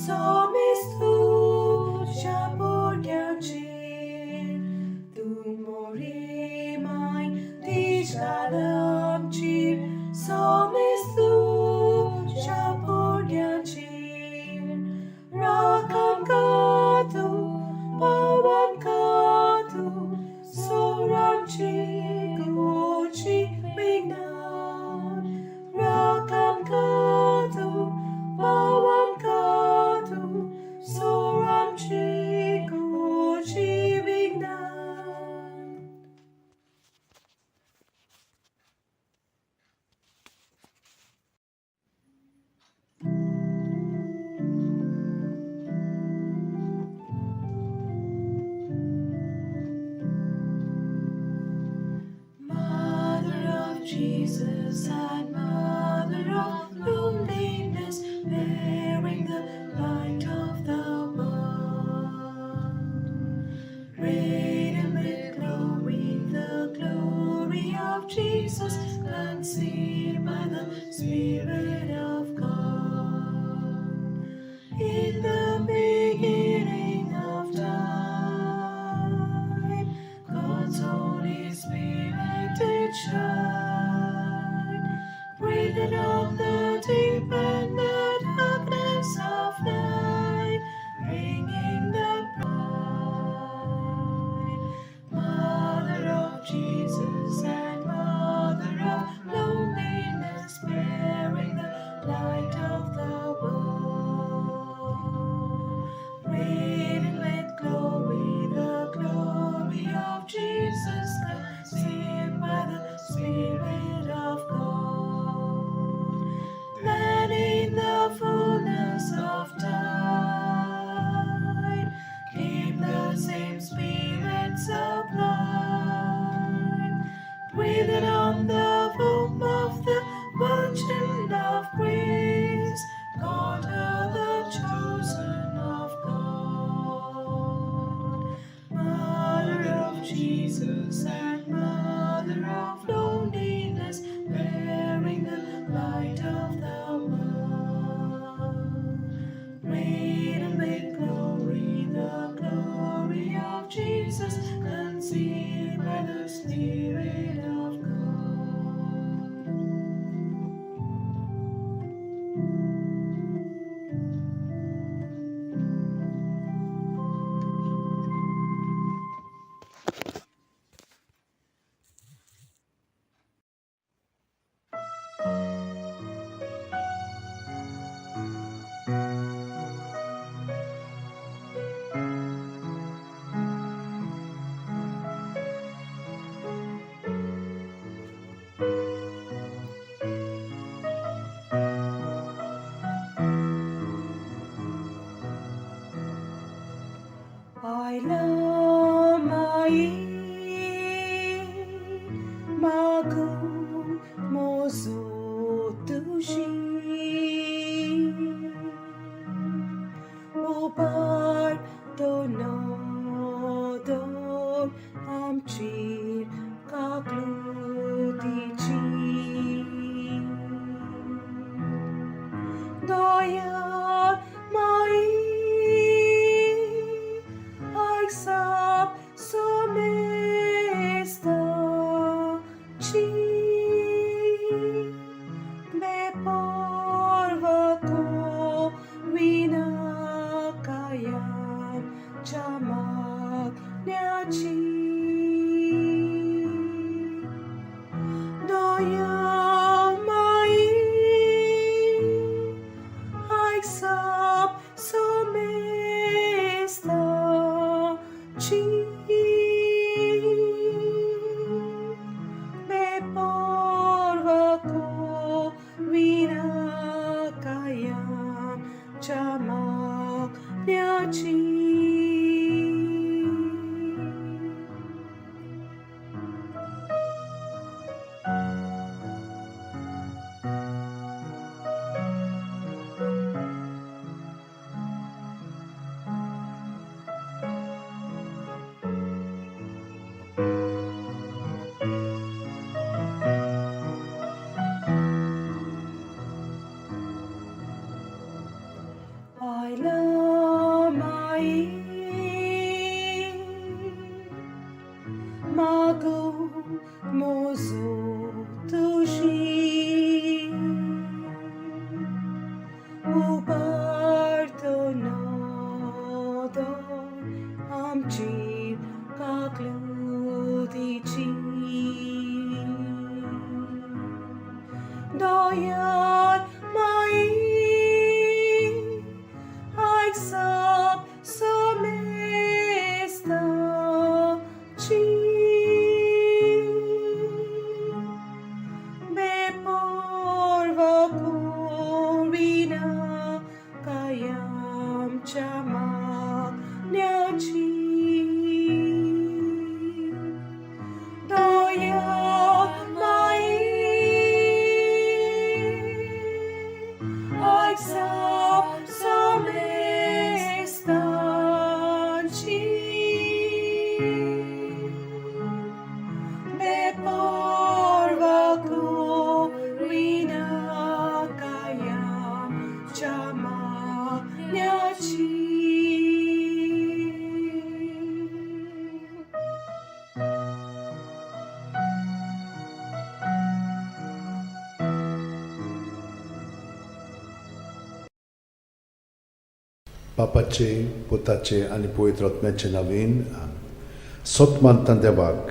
[SPEAKER 5] Soames तुज्या भुरग्यांचेर तूं मोरी माय तीज घाल आमचेर सोमेस तुज्या भुरग्यांचेर राख आमकां तूं पाव आमकां तूं सोरांची गोची विज्ञान राख आमकां तूं पाव आमकां तूं सोरांची गोची विज्ञान. Mother of Jesus and Mother of loneliness, bearing the light of the world. Radiant with glory, the glory of Jesus, conceived by the Spirit of God. In the beginning of time, God's Holy Spirit did shine, breathed on the deep and the darkness of night, bringing the bride. Mother of Jesus and Mother of loneliness, bearing the light of the world. Radiant with glory, the glory of Jesus, conceived by the Spirit of God. Then in the fullness of time came the same Spirit sublime, breathed on the womb of the Virgin of Grace, God her the chosen of God. Mother of Jesus and Mother of loneliness, bearing the light of the world. Radiant with glory, the glory of Jesus, conceived by the Spirit of God. I love my magum mozo tushi upar dono don amchir kaklutichi Doya mai Aisap somesta chi me porva ko vinakayan chamak nyachi Doya mai Aisap somesta chi me porva ko vinakayan chamak nyachi. I सोमेस्ताची. बेपर्वा करीना कायमच्या मागण्याची. दया माई ऐक सोमेस्ताची. बेपर्वा करीना कायमच्या मागण्याची.
[SPEAKER 1] बापाचे, पुताचे आनी पवित्र आत्म्याचे नवीन. सत मानता देवाक,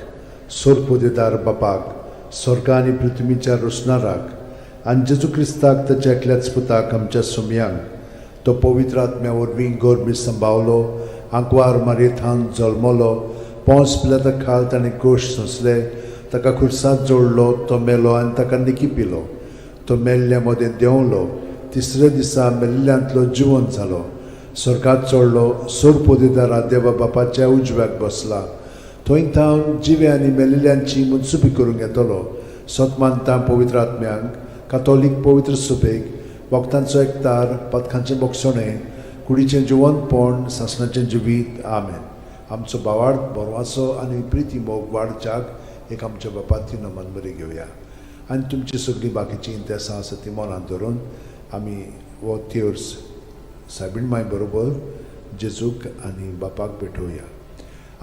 [SPEAKER 1] सोरपोदेदार बापाक, स्वर्ग आनी पृथ्वीच्या रोसणाराक आनी जेजू क्रिस्ताक ताच्या एकल्याच पुताक आमच्या सुमयांक, तो पवित्र आत्म्या वरवीं गोरमी संभावलो, आंकवार मारयेथान जल्मलो, पोंस पिलाता खाल ताणें गोश सोंसले, ताका खुर्सांत जोडलो, तो मेलो आनी ताका निकी पिलो, तो मेल्ल्या मदें देंवलो, तिसऱ्या दिसा मेल्ल्यांतलो जिवन जालो, स्वर्गात चडलो, सोरपोदेदारा देवा बापाच्या उजव्याक बसला, थंय थावन जिवे आनी मेल्ल्यांची मुनसुबी करूंक येतलो. सत मानता पवित्र आत्म्यांक, कातोलीक पवित्र सुबेक, वखदांचो एकतार, पदकांचें बोगसणें, कुडीचें जिवनपण, सासणाचें जिवीत. आमेन. आमचो बावाड बरवाचो आनी प्रिती मोग वाडच्याक एक आमच्या बापाती नमन बरी घेवया आनी तुमची सगळीं बाकीचीं इंतेसां आसा ती मनांत धरून आमी हो तेर्स सायबीण माय बरोबर जेजूक आनी बापाक भेटोवया.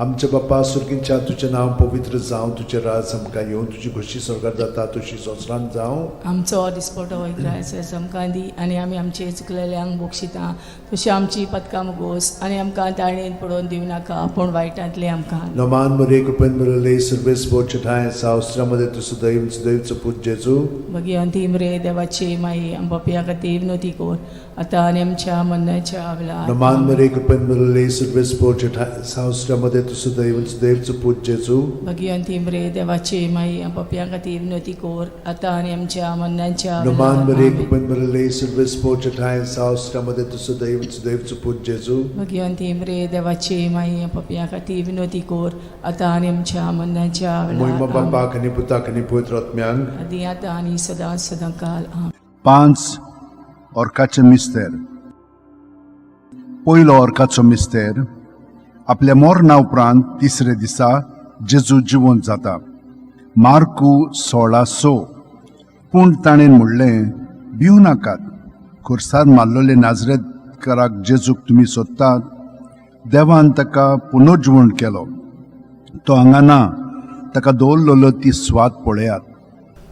[SPEAKER 1] आमच्या बापा सुर्गींच्या, तुजें नांव पवित्र जावं, तुजें राज आमकां येवं, तुजी खोशी स्वर्गार जाता तशी संवसारांत जावं.
[SPEAKER 2] आमचो दिसपटो इग्रायस आमकां दी आनी आमी आमचे चुकलेल्यांक बक्षिता तशी आमची पदकां मुगोस आनी आमकां ताळणेन पडोवन दिवं नाका पूण वायटांतलें आमकां.
[SPEAKER 1] नमान मरे कृपेन बरले सर्वेस बोचठाय सावस्त्रामध्ये तूं सदैव सदैवचो पूत जेजू.
[SPEAKER 2] भगिवंत रे देवाची माई, आम पापया खातीर विनवती कर आतां आनी आमच्या मरणाच्या वेळार.
[SPEAKER 1] नमान मरे कृपेन बरले सर्वेस बोचठाय सावस्त्रामध्ये तूं सदैव सदैवचो पूत जेजू.
[SPEAKER 2] भगिवंत रे देवाची माई, आम पापया खातीर विनवती कर आतां आनी आमच्या मरणाच्या
[SPEAKER 1] नमान
[SPEAKER 2] वेळार.
[SPEAKER 1] मरे
[SPEAKER 2] आमेन.
[SPEAKER 1] कृपेन बरले सर्वेस बोचठाय सावस्त्रामध्ये तूं सदैव सदैवचो पूत जेजू.
[SPEAKER 2] भगिवंत रे देवाची माई, आम पापया खातीर विनवती कर आतां आनी आमच्या मरणाच्या
[SPEAKER 1] मोहिमा
[SPEAKER 2] वेळार. आमेन.
[SPEAKER 1] बापाक आनी पुताक आनी पवित्र आत्म्यांक.
[SPEAKER 2] आदी आतां आनी सदां सदां काल. आमेन.
[SPEAKER 3] 5 ऑर्काचे मिस्तेर. पयलो ऑर्काचो मिस्तेर, आपल्या मरणा उपरांत तिसरे दिसा जेजू जिवंत जाता. मार्कू 16:6. पूण ताणें म्हणलें, भिवू नाकात, खुर्सार मारलेले नाजरेतकाराक जेजूक तुमी सोदतात. देवान ताका पुनर्जिवण केलो. तो हांगा ना, ताका दवरलेलो ती स्वाद पळयात.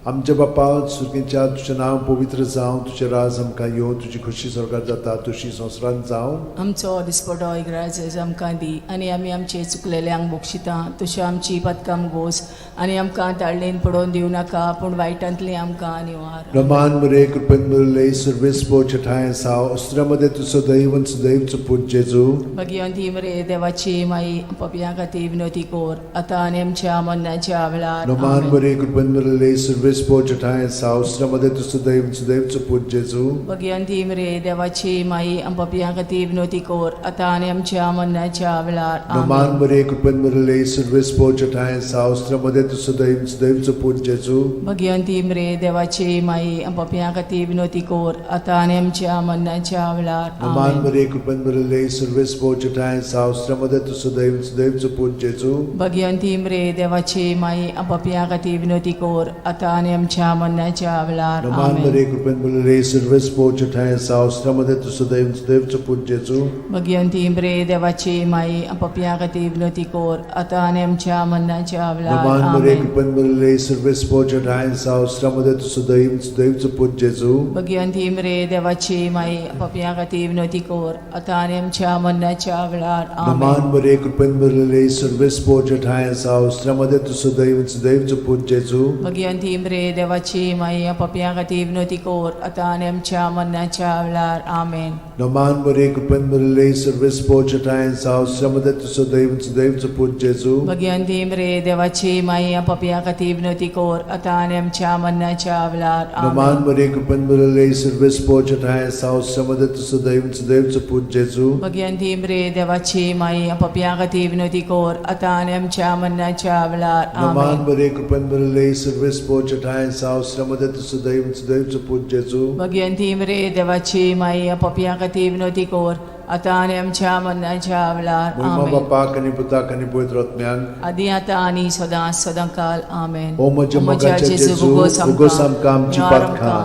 [SPEAKER 1] आमच्या बापा सुर्गीच्या, तुजें नांव पवित्र जावं, तुजें राज आमकां येवं, तुजी खोशी स्वर्गार जाता तशी संवसारांत जावं.
[SPEAKER 2] आमचो दिसपटो इग्राज आमकां दी आनी आमी आमचे चुकलेल्यांक बक्षिता तशी आमची पदकां गोस आनी आमकां ताळणेन पडोवन दिवं नाका पूण वायटांतली आमकां निवार.
[SPEAKER 1] रमान मरे कृपेन बरले सर्वेस बोचठाय साव अस्त्रामध्ये तूं सदैव सदैवचो पूत जेजू.
[SPEAKER 2] भगिवंत मरे देवाची माई, पापयां खातीर विनवती कर आतां आनी आमच्या मरणाच्या वेळार.
[SPEAKER 1] रमान
[SPEAKER 2] आमेन.
[SPEAKER 1] मरे कृपेन बरले सर्वेस बोचठाय साव अस्त्रामध्ये तूं सदैव सदैवचो पूत जेजू.
[SPEAKER 2] भगिवंत मरे देवाची माई, पापयां खातीर विनवती कर आतां आनी आमच्या मरणाच्या वेळार.
[SPEAKER 1] रमान
[SPEAKER 2] आमेन.
[SPEAKER 1] मरे कृपेन बरले सर्वेस बोचठाय साव अस्त्रामध्ये तूं सदैव सदैवचो पूत जेजू.
[SPEAKER 2] भगिवंत मरे देवाची माई, पापयां खातीर विनवती कर आतां आनी आमच्या मरणाच्या वेळार.
[SPEAKER 1] रमान
[SPEAKER 2] आमेन.
[SPEAKER 1] मरे कृपेन बरले सर्वेस बोचठाय साव अस्त्रामध्ये तूं सदैव सदैवचो पूत जेजू.
[SPEAKER 2] भगिवंत मरे देवाची माई, पापयां खातीर विनवती कर आतां आनी आमच्या मरणाच्या वेळार.
[SPEAKER 1] रमान
[SPEAKER 2] आमेन.
[SPEAKER 1] मरे कृपेन बरले सर्वेस बोचठाय साव अस्त्रामध्ये तूं सदैव सदैवचो पूत जेजू.
[SPEAKER 2] भगिवंत मरे देवाची माई, पापयां खातीर विनवती कर आतां आनी आमच्या मरणाच्या वेळार.
[SPEAKER 1] रमान मरे
[SPEAKER 2] आमेन.
[SPEAKER 1] कृपेन बरले सर्वेस बोचठाय साव अस्त्रामध्ये तूं सदैव सदैवचो पूत जेजू.
[SPEAKER 2] भगिवंत मरे देवाची माई, पापयां खातीर विनवती कर आतां आनी आमच्या मरणाच्या वेळार.
[SPEAKER 1] रमान
[SPEAKER 2] आमेन.
[SPEAKER 1] मरे कृपेन बरले सर्वेस बोचठाय साव अस्त्रामध्ये तूं सदैव सदैवचो पूत जेजू.
[SPEAKER 2] भगिवंत मरे देवाची माई, पापयां खातीर विनवती कर आतां आनी आमच्या मरणाच्या वेळार. आमेन.
[SPEAKER 1] नमान मरिये, कृपेन भरिल्ले, सर्वेस्पोर ठांय जावं, स्त्रियां तुजो सदैव सुदैवचो पूत जेजू.
[SPEAKER 2] भगिवंती मरिये, देवाची माई, पापयां खातीर विनवती कर आतां आनी आमच्या मरणाच्या वेळार.
[SPEAKER 1] नमान
[SPEAKER 2] आमेन.
[SPEAKER 1] मरिये, कृपेन भरिल्ले, सर्वेस्पोर ठांय जावं, स्त्रियां तुजो सदैव सुदैवचो पूत जेजू.
[SPEAKER 2] भगिवंती मरिये, देवाची माई, पापयां खातीर विनवती कर आतां आनी आमच्या मरणाच्या वेळार.
[SPEAKER 1] नमान
[SPEAKER 2] आमेन.
[SPEAKER 1] मरिये, कृपेन भरिल्ले, सर्वेस्पोर ठांय जावं, स्त्रियां तुजो सदैव सुदैवचो पूत जेजू.
[SPEAKER 2] भगिवंती मरिये, देवाची माई, पापयां खातीर विनवती कर आतां आनी आमच्या मरणाच्या वेळार.
[SPEAKER 1] महिमा
[SPEAKER 2] आमेन.
[SPEAKER 1] बापाक आनी पुताक आनी पवित्र आत्म्याक.
[SPEAKER 2] आदी आतां आनी सदां सदां काल. आमेन.
[SPEAKER 1] ओ म्हज्या मोगाच्या जेजू, उगोस आमकां आमची पातकां,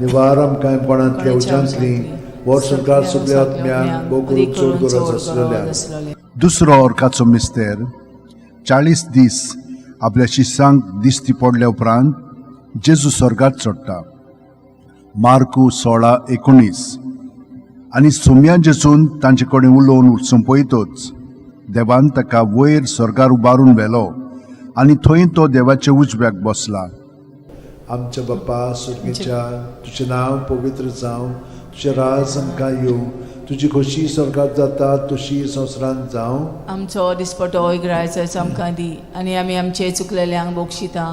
[SPEAKER 1] निवार आमकां कोणांतल्या उज्यांतली, वर्स संवसार सगल्या आत्म्यांक, भोव करून चड गरज आसलेल्या.
[SPEAKER 3] दुसरो अर्काचो मिस्तेर. 40 दीस आपल्या शिसांक दिश्टी पडल्या उपरांत जेजू स्वर्गात चडटा. मार्कू 16:19. आनी सोम्या जेजून तांचे कडेन उलोवन सोंपयतच देवान ताका वयर स्वर्गार उबारून व्हेलो आनी थंय तो देवाच्या उजव्याक बसला.
[SPEAKER 1] आमच्या बापा सुर्गीच्या, तुजें नांव पवित्र जावं, तुजें राज आमकां येवं, तुजी खोशी स्वर्गात जाता तशी संवसारांत जावं.
[SPEAKER 2] आमचो दिसपटो इगरायचो आमकां दी आनी आमी आमचे चुकलेल्यांक बक्षिता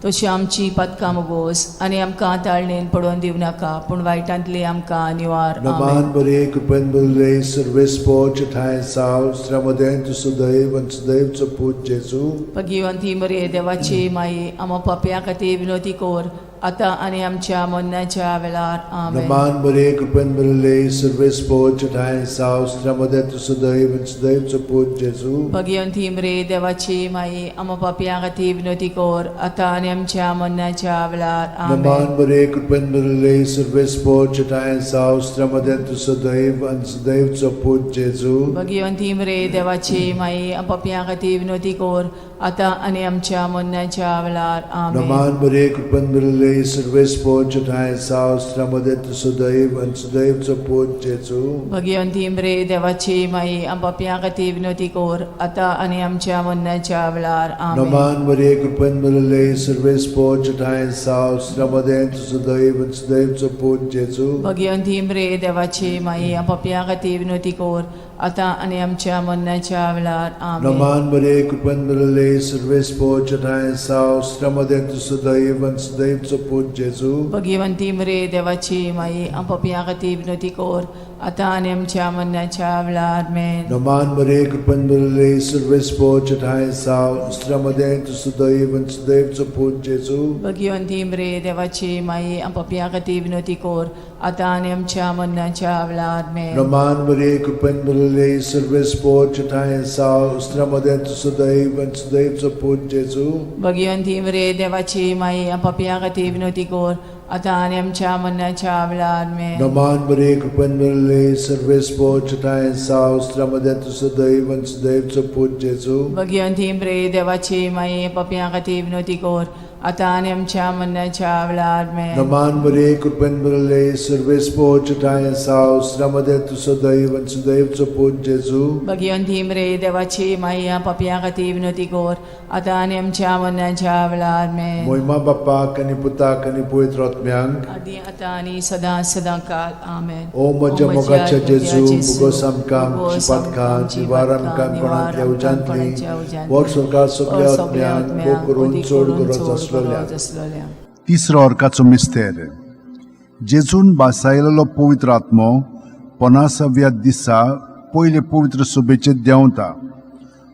[SPEAKER 2] तशी आमची पातकां मोगोस आनी आमकां ताळणेन पडोवन दिवं नाका, पूण वायटांतली आमकां निवार.
[SPEAKER 1] नमान
[SPEAKER 2] आमेन.
[SPEAKER 1] बरे, कृपेन भरिल्ले, सर्वेस्पोर ठांय जावं, स्त्रियां मदें तूं सुदैव आनी सुदैवचो पूत जेजू.
[SPEAKER 2] भगिवंती मरिये, देवाची माई, आमा पापयां खातीर विनवती कर आतां आनी आमच्या मरणाच्या वेळार. आमेन.
[SPEAKER 1] नमान बरे, कृपेन भरिल्ले, सर्वेस्पोर ठांय जावं, स्त्रियां मदें तूं सुदैव आनी सुदैवचो पूत जेजू.
[SPEAKER 2] भगिवंती मरिये, देवाची माई, आमा पापयां खातीर विनवती कर आतां आनी आमच्या मरणाच्या वेळार.
[SPEAKER 1] नमान
[SPEAKER 2] आमेन.
[SPEAKER 1] बरे, कृपेन भरिल्ले, सर्वेस्पोर ठांय जावं, स्त्रियां मदें तूं सुदैव आनी सुदैवचो पूत जेजू.
[SPEAKER 2] भगिवंती मरिये, देवाची माई, पापयां खातीर विनवती कर आतां आनी आमच्या मरणाच्या वेळार. आमेन.
[SPEAKER 1] नमान बरे, कृपेन भरिल्ले, सर्वेस्पोर ठांय जावं, स्त्रियां मदें तूं सुदैव आनी सुदैवचो पूत जेजू.
[SPEAKER 2] भगिवंती मरिये, देवाची माई, पापयां खातीर विनवती कर आतां आनी आमच्या मरणाच्या वेळार. आमेन.
[SPEAKER 1] नमान मरिये, कृपेन भरिल्ले, सर्वेस्पोर ठांय जावं, स्त्रियां मदें तूं सुदैव आनी सुदैवचो पूत जेजू.
[SPEAKER 2] भगिवंती मरिये, देवाची माई, पापयां खातीर विनवती कर आतां आनी आमच्या मरणाच्या वेळार. आमेन.
[SPEAKER 1] नमान मरिये, कृपेन भरिल्ले, सर्वेस्पोर ठांय जावं, स्त्रियां मदें तूं सुदैव आनी सुदैवचो पूत जेजू.
[SPEAKER 2] भगिवंती मरिये, देवाची माई, पापयां खातीर विनवती कर आतां आनी आमच्या मरणाच्या वेळार. आमेन.
[SPEAKER 1] नमान मरिये, कृपेन भरिल्ले, सर्वेस्पोर ठांय जावं, स्त्रियां मदें तूं सुदैव आनी सुदैवचो पूत जेजू.
[SPEAKER 2] भगिवंती मरिये, देवाची माई, पापयां खातीर विनवती कर आतां आनी आमच्या मरणाच्या वेळार. आमेन.
[SPEAKER 1] नमान मरिये, कृपेन भरिल्ले, सर्वेस्पोर ठांय जावं, स्त्रियां मदें तूं सुदैव आनी सुदैवचो पूत जेजू.
[SPEAKER 2] भगिवंती मरिये, देवाची माई, पापयां खातीर विनवती कर आतां आनी आमच्या मरणाच्या वेळार. आमेन.
[SPEAKER 1] नमान मरिये, कृपेन भरिल्ले, सर्वेस्पोर ठांय जावं, स्त्रियां मदें तूं सुदैव आनी सुदैवचो पूत जेजू.
[SPEAKER 2] भगिवंती मरिये, देवाची माई, पापयां खातीर विनवती कर आतां आनी आमच्या मरणाच्या वेळार. आमेन.
[SPEAKER 1] नमान मरिये, कृपेन भरिल्ले, सर्वेस्पोर ठांय जावं, स्त्रियां मदें तूं सुदैव आनी सुदैवचो पूत जेजू.
[SPEAKER 2] भगिवंती मरिये, देवाची माई, पापयां खातीर विनवती कर आतां आनी आमच्या मरणाच्या वेळार. आमेन.
[SPEAKER 1] मोहिमा बापाक आनी पुताक आनी पवित्र आत्म्यांक.
[SPEAKER 2] आदी आतां आनी सदां सदां काल. आमेन.
[SPEAKER 1] ओ म्हज्या मोगाच्या जेजू, मुगोस आमकां आमची पातकां, निवार आमकां कोणांतल्या उज्यांतली, वर स्वर्गात सगल्या आत्म्यांक, भोव करून चड गरज आसलेल्या.
[SPEAKER 2] आसलेल्या.
[SPEAKER 3] तिसरो अर्काचो मिस्तेर. जेजून बासायलेलो पवित्र आत्मो 50व्या दिसा पयले पवित्र सभेचेर देंवता.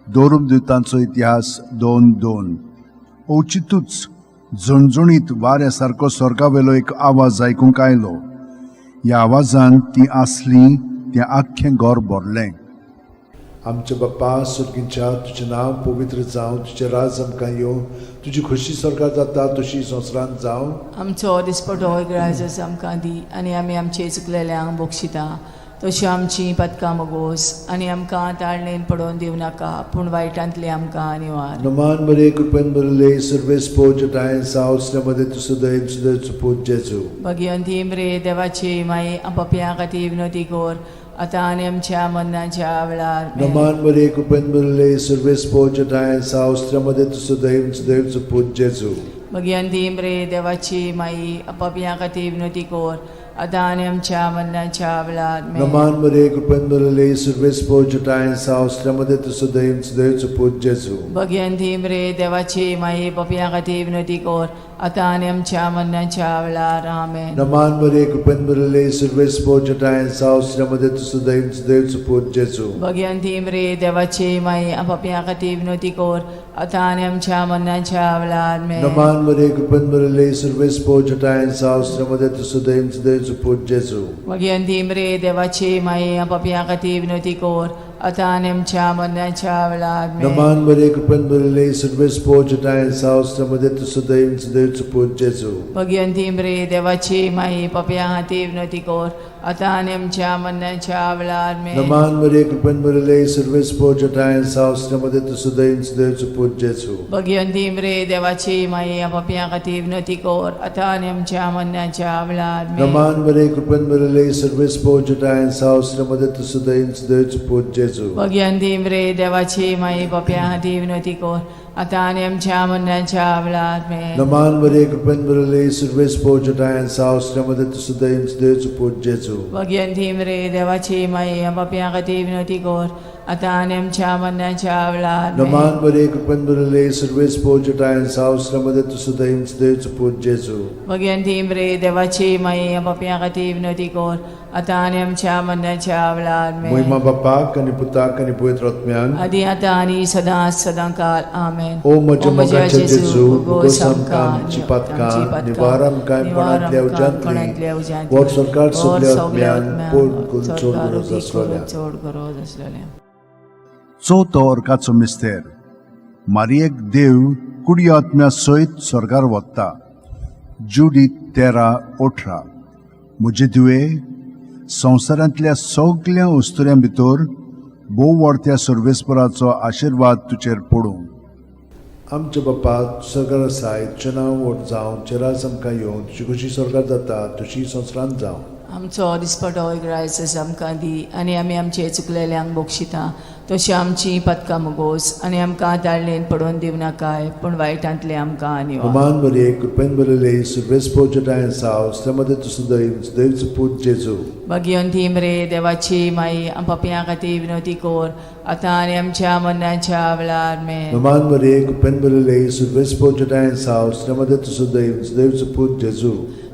[SPEAKER 3] दोरुमदुतांचो इतिहास 2:2. अवचितूच झणझणीत वाऱ्या सारको स्वर्गावेलो एक आवाज आयकूंक आयलो. ह्या आवाजान ती आसली तें आख्खें घर भरलें.
[SPEAKER 1] आमच्या बाप्पा सुर्गींच्या, तुजें नांव पवित्र जावं, तुजें राज आमकां येवं, तुजी खोशी स्वर्गात जाता तशी संवसारांत जावं.
[SPEAKER 2] आमचो दिसपटो इगराजच आमकां दी आनी आमी आमचे चुकलेल्यांक बक्षिता तशी आमची पातकां मोगोस आनी आमकां ताळणेन पडोवन दिवं नाका, पूण वायटांतली आमकां निवार.
[SPEAKER 1] नमान मरिये, कृपेन भरिल्ले, सर्वेस्पोर ठांय जावं, स्त्रियां मदें तूं सुदैव सुदैवचो पूत जेजू.
[SPEAKER 2] भगिवंती मरिये, देवाची माई, पापयां खातीर विनवती कर आतां आनी आमच्या मरणाच्या वेळार. आमेन.
[SPEAKER 1] नमान मरिये, कृपेन भरिल्ले, सर्वेस्पोर ठांय जावं, स्त्रियां मदें तूं सुदैव सुदैवचो पूत जेजू.
[SPEAKER 2] भगिवंती मरिये, देवाची माई, पापयां खातीर विनवती कर आतां आनी आमच्या मरणाच्या वेळार आमेन.
[SPEAKER 1] नमान मरे कृपेन भरलेले सर्वेस्पोर जटायन साव श्रमदे तुजो दयेन देवचो पूत जेजू.
[SPEAKER 2] भगयन रे देवाची माई पपया खातीर विनवती कर आतां आनी आमच्या मरणाच्या वेळार आमेन.
[SPEAKER 1] नमान मरे कृपेन भरलेले सर्वेस्पोर जटायन साव श्रमदे तुजो दयेन देवचो पूत जेजू.
[SPEAKER 2] भगयन रे देवाची माई पपया खातीर विनवती कर आतां आनी आमच्या मरणाच्या वेळार आमेन.
[SPEAKER 1] नमान मरे कृपेन भरलेले सर्वेस्पोर जटायन साव श्रमदे तुजो दयेन देवचो पूत जेजू.
[SPEAKER 2] भगयन रे देवाची माई पपया खातीर विनवती कर आतां आनी आमच्या मरणाच्या वेळार आमेन.
[SPEAKER 1] नमान मरे कृपेन भरलेले सर्वेस्पोर जटायन साव श्रमदे तुजो दयेन देवचो पूत जेजू.
[SPEAKER 2] भगयन रे देवाची माई पपया खातीर विनवती कर आतां आनी आमच्या मरणाच्या वेळार आमेन.
[SPEAKER 1] नमान मरे कृपेन भरलेले सर्वेस्पोर जटायन साव श्रमदे तुजो दयेन देवचो पूत जेजू.
[SPEAKER 2] भगयन रे देवाची माई पपया खातीर विनवती कर आतां आनी आमच्या मरणाच्या वेळार आमेन.
[SPEAKER 1] नमान मरे कृपेन भरलेले सर्वेस्पोर जटायन साव श्रमदे तुजो दयेन देवचो पूत जेजू.
[SPEAKER 2] भगयन रे देवाची माई पपया खातीर विनवती कर आतां आनी आमच्या मरणाच्या वेळार आमेन.
[SPEAKER 1] नमान मरे कृपेन भरलेले सर्वेस्पोर जटायन साव श्रमदे तुजो दयेन देवचो पूत जेजू.
[SPEAKER 2] भगयन रे देवाची माई पपया खातीर विनवती कर आतां आनी आमच्या मरणाच्या वेळार आमेन.
[SPEAKER 1] नमान मरे कृपेन भरलेले सर्वेस्पोर जटायन साव श्रमदे तुजो दयेन देवचो पूत जेजू.
[SPEAKER 2] भगयन रे देवाची माई पपया खातीर विनवती कर आतां आनी आमच्या मरणाच्या वेळार आमेन.
[SPEAKER 1] मोहिमा बापाक आनी पुताक आनी पवित्र आत्म्याक
[SPEAKER 2] आदी आतां आनी सदां सदां काल आमेन.
[SPEAKER 1] ओ म्हज्या मोगाच्या जेजू, उगोस आमकां आमची पातकां, निवार आमकां कोणांतल्या उज्यांतली, वर सरकार सगल्या आत्म्यांक पोट करून चड गरज आसलेल्या.
[SPEAKER 2] चड गरज आसलेल्या.
[SPEAKER 3] चवथो अर्काचो मिस्तेर मारियेक देव कुडी आत्म्या सयत स्वर्गार वता. जुडीत 13:18. म्हजे धुवे, संवसारांतल्या सगल्या उस्तुऱ्यां भितर भोव व्हडत्या सर्वेस्पराचो आशिर्वाद तुजेर पडूं.
[SPEAKER 1] आमच्या बापा सरकार आसाय, तुजें नांव व्हड जावं, तुजें राज आमकां येवं, तुजी खुशी स्वर्गार जाता तशी संवसारांत जावं.
[SPEAKER 2] आमचो दिसपटो इग्रायस आमकां दी आनी आमी आमचे चुकलेल्यांक बक्षिता तशी आमची पदकां मुगोस आनी आमकां ताळणेन पडोवन दिवनाकाय पूण वायटांतले आमकां निवार.
[SPEAKER 1] नमान मरे कृपेन भरलेले सर्वेस्पोर जटायन साव श्रमदे तुजो दयेन देवचो पूत जेजू.
[SPEAKER 2] भगयन रे देवाची माई पपया खातीर विनवती कर आतां आनी आमच्या मरणाच्या वेळार आमेन.
[SPEAKER 1] नमान मरे कृपेन भरलेले सर्वेस्पोर जटायन साव श्रमदे तुजो दयेन देवचो पूत जेजू.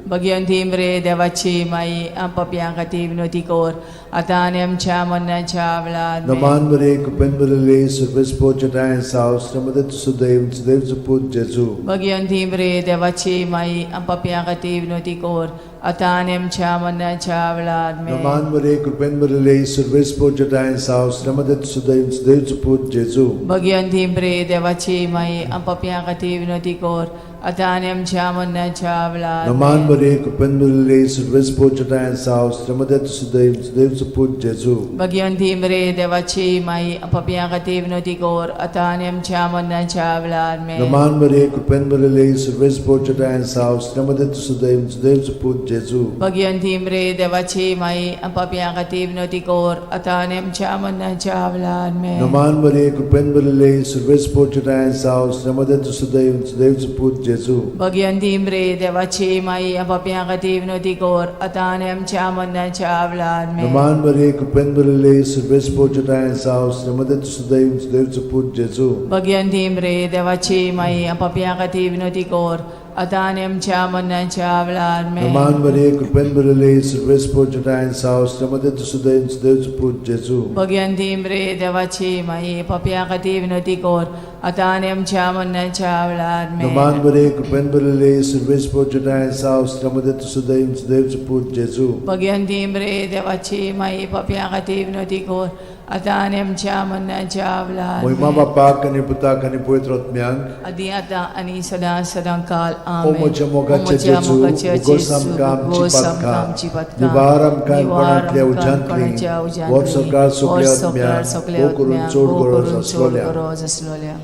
[SPEAKER 2] भगयन रे देवाची माई पपया खातीर विनवती कर आतां आनी आमच्या मरणाच्या वेळार आमेन.
[SPEAKER 1] नमान मरे कृपेन भरलेले सर्वेस्पोर जटायन साव श्रमदे तुजो दयेन देवचो पूत जेजू.
[SPEAKER 2] भगयन रे देवाची माई पपया खातीर विनवती कर आतां आनी आमच्या मरणाच्या वेळार आमेन.
[SPEAKER 1] नमान मरे कृपेन भरलेले सर्वेस्पोर जटायन साव श्रमदे तुजो दयेन देवचो पूत जेजू.
[SPEAKER 2] भगयन रे देवाची माई पपया खातीर विनवती कर आतां आनी आमच्या मरणाच्या वेळार
[SPEAKER 1] नमान
[SPEAKER 2] आमेन.
[SPEAKER 1] मरे कृपेन भरलेले सर्वेस्पोर जटायन साव श्रमदे तुजो दयेन देवचो पूत जेजू.
[SPEAKER 2] भगयन रे देवाची माई पपया खातीर विनवती कर आतां आनी आमच्या मरणाच्या वेळार आमेन.
[SPEAKER 1] नमान मरे कृपेन भरलेले सर्वेस्पोर जटायन साव श्रमदे तुजो दयेन देवचो पूत जेजू.
[SPEAKER 2] भगयन रे देवाची माई पपया खातीर विनवती कर आतां आनी आमच्या मरणाच्या वेळार आमेन.
[SPEAKER 1] नमान मरे कृपेन भरलेले सर्वेस्पोर जटायन साव श्रमदे तुजो दयेन देवचो पूत जेजू.
[SPEAKER 2] भगयन रे देवाची माई पपया खातीर विनवती कर आतां आनी आमच्या मरणाच्या वेळार आमेन.
[SPEAKER 1] नमान मरे कृपेन भरलेले सर्वेस्पोर जटायन साव श्रमदे तुजो दयेन देवचो पूत जेजू.
[SPEAKER 2] भगयन रे देवाची माई पपया खातीर विनवती कर आतां आनी आमच्या मरणाच्या वेळार आमेन.
[SPEAKER 1] नमान मरे कृपेन भरलेले सर्वेस्पोर जटायन साव श्रमदे तुजो दयेन देवचो पूत जेजू.
[SPEAKER 2] भगयन रे देवाची माई पपया खातीर विनवती कर आतां आनी आमच्या मरणाच्या वेळार आमेन.
[SPEAKER 1] नमान मरे कृपेन भरलेले सर्वेस्पोर जटायन साव श्रमदे तुजो दयेन देवचो पूत जेजू.
[SPEAKER 2] भगयन रे देवाची माई पपया खातीर विनवती कर आतां आनी आमच्या मरणाच्या वेळार
[SPEAKER 1] मोहिमा
[SPEAKER 2] आमेन.
[SPEAKER 1] बापाक आनी पुताक आनी पवित्र आत्म्याक
[SPEAKER 2] आदी आतां आनी सदां सदां काल
[SPEAKER 1] ओ
[SPEAKER 2] आमेन.
[SPEAKER 1] म्हज्या मोगाच्या
[SPEAKER 2] म्हज्या
[SPEAKER 1] जेजू,
[SPEAKER 2] मोगाच्या
[SPEAKER 1] उगोस
[SPEAKER 2] जेजू,
[SPEAKER 1] आमकां आमची
[SPEAKER 2] उगोस आमकां
[SPEAKER 1] पातकां,
[SPEAKER 2] आमची पातकां,
[SPEAKER 1] निवार आमकां
[SPEAKER 2] निवार
[SPEAKER 1] कोणांतल्या
[SPEAKER 2] आमकां
[SPEAKER 1] उज्यांतली,
[SPEAKER 2] कोणाच्या उज्यांतली,
[SPEAKER 1] वर सरकार सगल्या
[SPEAKER 2] वर सरकार
[SPEAKER 1] आत्म्यांक,
[SPEAKER 2] सगल्या
[SPEAKER 1] भोव करून
[SPEAKER 2] आत्म्यांक,
[SPEAKER 1] चड
[SPEAKER 2] भोव
[SPEAKER 1] गरज
[SPEAKER 2] करून चड
[SPEAKER 1] आसलोल्या.
[SPEAKER 2] गरज आसलोल्या.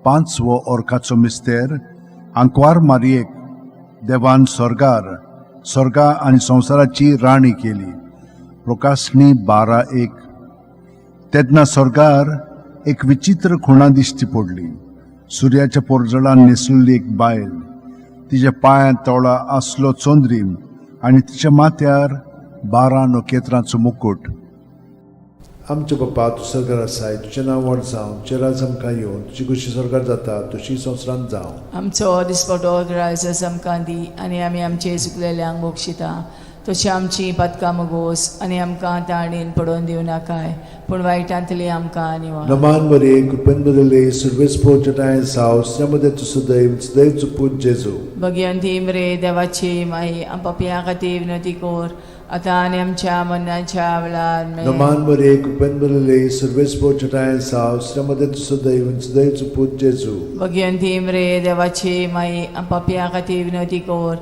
[SPEAKER 3] पांचवो अर्काचो मिस्तेर आंकवार मारियेक देवान स्वर्गार स्वर्गा आनी संवसाराची राणी केली. प्रकाशणी 12:1. तेन्ना स्वर्गार एक विचित्र खुणा दिश्टी पडली. सुर्याच्या पोरजळान न्हेसलेली एक बायल, तिच्या पांयां तोळा आसलो चंद्रीम आनी तिच्या माथ्यार 12 नखेत्रांचो मुकूट.
[SPEAKER 1] आमचे बापा, तूं सरकार आसाय, तुजें नांव व्हड जावं, तुजें राज आमकां येवन, तुजी खुशी सरकार जाता तशी संवसारांत जावं.
[SPEAKER 2] आमचो दिसपटो ग्रायस आमकां दी आनी आमी आमचे चुकलेल्यांक बक्षिता तशी आमची पातकां मुगोस आनी आमकां ताणेन पडोवन दिवं नाकाय पूण वायटांतली आमकां निवार.
[SPEAKER 1] नमान बरे कृपेन बरले सुरवेस पोचटाय साव मध्ये तूं सदैव सदैव पूत जेजू.
[SPEAKER 2] भगयंती मरे देवाची माई आम पापयां खातीर विनवती कर आतां आनी आमच्या मरणाच्या वेळार आमेन.
[SPEAKER 1] नमान बरे कृपेन बरले सुरवेस पोचटाय साव मध्ये तूं सदैव सदैव पूत जेजू.
[SPEAKER 2] भगयंती मरे देवाची माई आम पापयां खातीर विनवती कर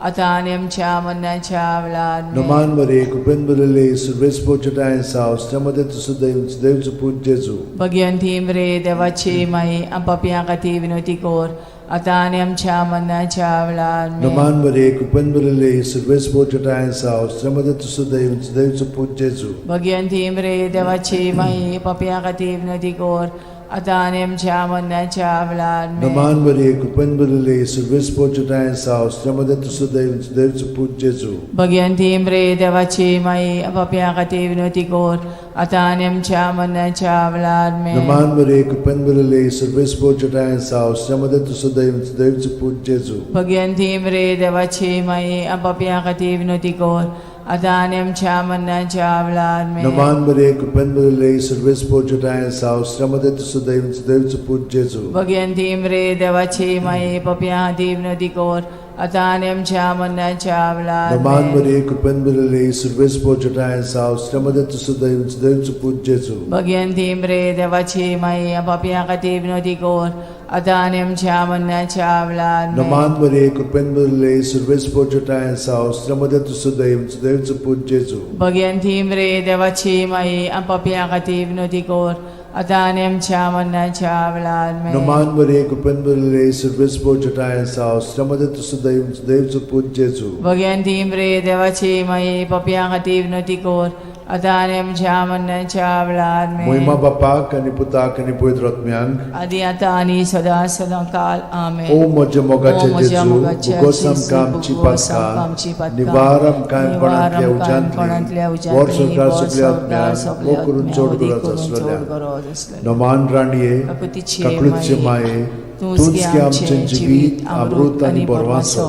[SPEAKER 2] आतां आनी आमच्या मरणाच्या वेळार आमेन.
[SPEAKER 1] नमान बरे कृपेन बरले सुरवेस पोचटाय साव मध्ये तूं सदैव सदैव पूत जेजू.
[SPEAKER 2] भगयंती मरे देवाची माई आम पापयां खातीर विनवती कर आतां आनी आमच्या मरणाच्या वेळार आमेन.
[SPEAKER 1] नमान बरे कृपेन बरले सुरवेस पोचटाय साव मध्ये तूं सदैव सदैव पूत जेजू.
[SPEAKER 2] भगयंती मरे देवाची माई पापयां खातीर विनवती कर आतां आनी आमच्या मरणाच्या वेळार आमेन.
[SPEAKER 1] नमान बरे कृपेन बरले सुरवेस पोचटाय साव मध्ये तूं सदैव सदैव पूत जेजू.
[SPEAKER 2] भगयंती मरे देवाची माई पापयां खातीर विनवती कर आतां आनी आमच्या मरणाच्या वेळार आमेन.
[SPEAKER 1] नमान बरे कृपेन बरले सुरवेस पोचटाय साव मध्ये तूं सदैव सदैव पूत जेजू.
[SPEAKER 2] भगयंती मरे देवाची माई पापयां खातीर विनवती कर आतां आनी आमच्या मरणाच्या वेळार आमेन.
[SPEAKER 1] नमान बरे कृपेन बरले सुरवेस पोचटाय साव मध्ये तूं सदैव सदैव पूत जेजू.
[SPEAKER 2] भगयंती मरे देवाची माई पापयां खातीर विनवती कर आतां आनी आमच्या मरणाच्या वेळार
[SPEAKER 1] नमान
[SPEAKER 2] आमेन.
[SPEAKER 1] बरे कृपेन बरले सुरवेस पोचटाय साव मध्ये तूं सदैव सदैव पूत जेजू.
[SPEAKER 2] भगयंती मरे देवाची माई पापयां खातीर विनवती कर आतां आनी आमच्या मरणाच्या वेळार आमेन.
[SPEAKER 1] नमान बरे कृपेन बरले सुरवेस पोचटाय साव मध्ये तूं सदैव सदैव पूत जेजू.
[SPEAKER 2] भगयंती मरे देवाची माई पापयां खातीर विनवती कर आतां आनी आमच्या मरणाच्या वेळार आमेन.
[SPEAKER 1] नमान बरे कृपेन बरले सुरवेस पोचटाय साव मध्ये तूं सदैव सदैव पूत जेजू.
[SPEAKER 2] भगयंती मरे देवाची माई पापयां खातीर विनवती कर आतां आनी आमच्या मरणाच्या वेळार आमेन.
[SPEAKER 1] मोहिमा बापाक आनी पुताक आनी पवित्र आत्म्यांक
[SPEAKER 2] आदी आतां आनी सदां सदां काल आमेन.
[SPEAKER 1] ओ म्हज्या मोगाचे
[SPEAKER 2] ओ म्हज्या
[SPEAKER 1] जेजू,
[SPEAKER 2] मोगाचे
[SPEAKER 1] भुगोस
[SPEAKER 2] जेजू,
[SPEAKER 1] आमकां आमची
[SPEAKER 2] भुगोस आमकां आमची
[SPEAKER 1] पातकां,
[SPEAKER 2] पातकां,
[SPEAKER 1] निवार आमकां
[SPEAKER 2] निवार
[SPEAKER 1] कोणांतल्या
[SPEAKER 2] आमकां कोणांतल्या
[SPEAKER 1] उज्यांतली,
[SPEAKER 2] उज्यांतली,
[SPEAKER 1] वर संवसार
[SPEAKER 2] वर
[SPEAKER 1] सगल्या
[SPEAKER 2] संवसार
[SPEAKER 1] आत्म्यांक,
[SPEAKER 2] सगल्या
[SPEAKER 1] वो करून
[SPEAKER 2] आत्म्यांक,
[SPEAKER 1] चड
[SPEAKER 2] वदी
[SPEAKER 1] गरज
[SPEAKER 2] करून चड
[SPEAKER 1] आसलेल्या.
[SPEAKER 2] गरज आसलेल्या.
[SPEAKER 1] नमान राणये,
[SPEAKER 2] काकुतीचे
[SPEAKER 1] काकळूतचे
[SPEAKER 2] माये,
[SPEAKER 1] माये,
[SPEAKER 2] तूंच
[SPEAKER 1] तूंच
[SPEAKER 2] गे
[SPEAKER 1] गे
[SPEAKER 2] आमचें
[SPEAKER 1] आमचें
[SPEAKER 2] जिवीत,
[SPEAKER 1] जिवीत, अमृत आनी बरवासो.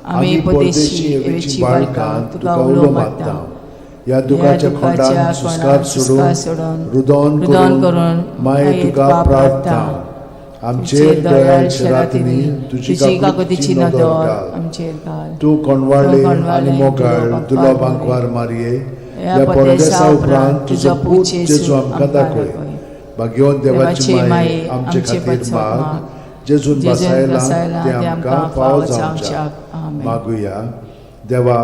[SPEAKER 2] आमी परदेशी एवेची बाळकां तुका उलो मारता.
[SPEAKER 1] ह्या दुखाच्या खोंडान सुस्कार सोडून, रुदोन
[SPEAKER 2] रुदन
[SPEAKER 1] करून,
[SPEAKER 2] करून
[SPEAKER 1] माये तुका प्रार्थना. आमचेर दयाळ शेरातिनी तुजी
[SPEAKER 2] तुजी
[SPEAKER 1] काकुतीची
[SPEAKER 2] काकुतीची
[SPEAKER 1] नदर
[SPEAKER 2] नदर
[SPEAKER 1] घाल.
[SPEAKER 2] आमचेर घाल.
[SPEAKER 1] तूं कोणवाळे
[SPEAKER 2] तूं
[SPEAKER 1] आनी
[SPEAKER 2] कोणवाळे,
[SPEAKER 1] मोगाळ
[SPEAKER 2] दुलो
[SPEAKER 1] दुलो
[SPEAKER 2] बांकवार
[SPEAKER 1] बांकवार मारये,
[SPEAKER 2] ह्या
[SPEAKER 1] ह्या
[SPEAKER 2] परदेसा
[SPEAKER 1] परदेसा
[SPEAKER 2] उपरांत
[SPEAKER 1] उपरांत
[SPEAKER 2] तुजो
[SPEAKER 1] तुजो
[SPEAKER 2] पूत
[SPEAKER 1] पूत
[SPEAKER 2] जेजू
[SPEAKER 1] जेजू आमकां
[SPEAKER 2] आमकां
[SPEAKER 1] दाखय.
[SPEAKER 2] दाखय.
[SPEAKER 1] भाग्यवंत देवाची माये, आमचे खातीर माग, जेजून
[SPEAKER 2] जेजून
[SPEAKER 1] बसायला
[SPEAKER 2] बसायला
[SPEAKER 1] ते आमकां फावो जावच्याक.
[SPEAKER 2] आमेन.
[SPEAKER 1] मागुया. देवा,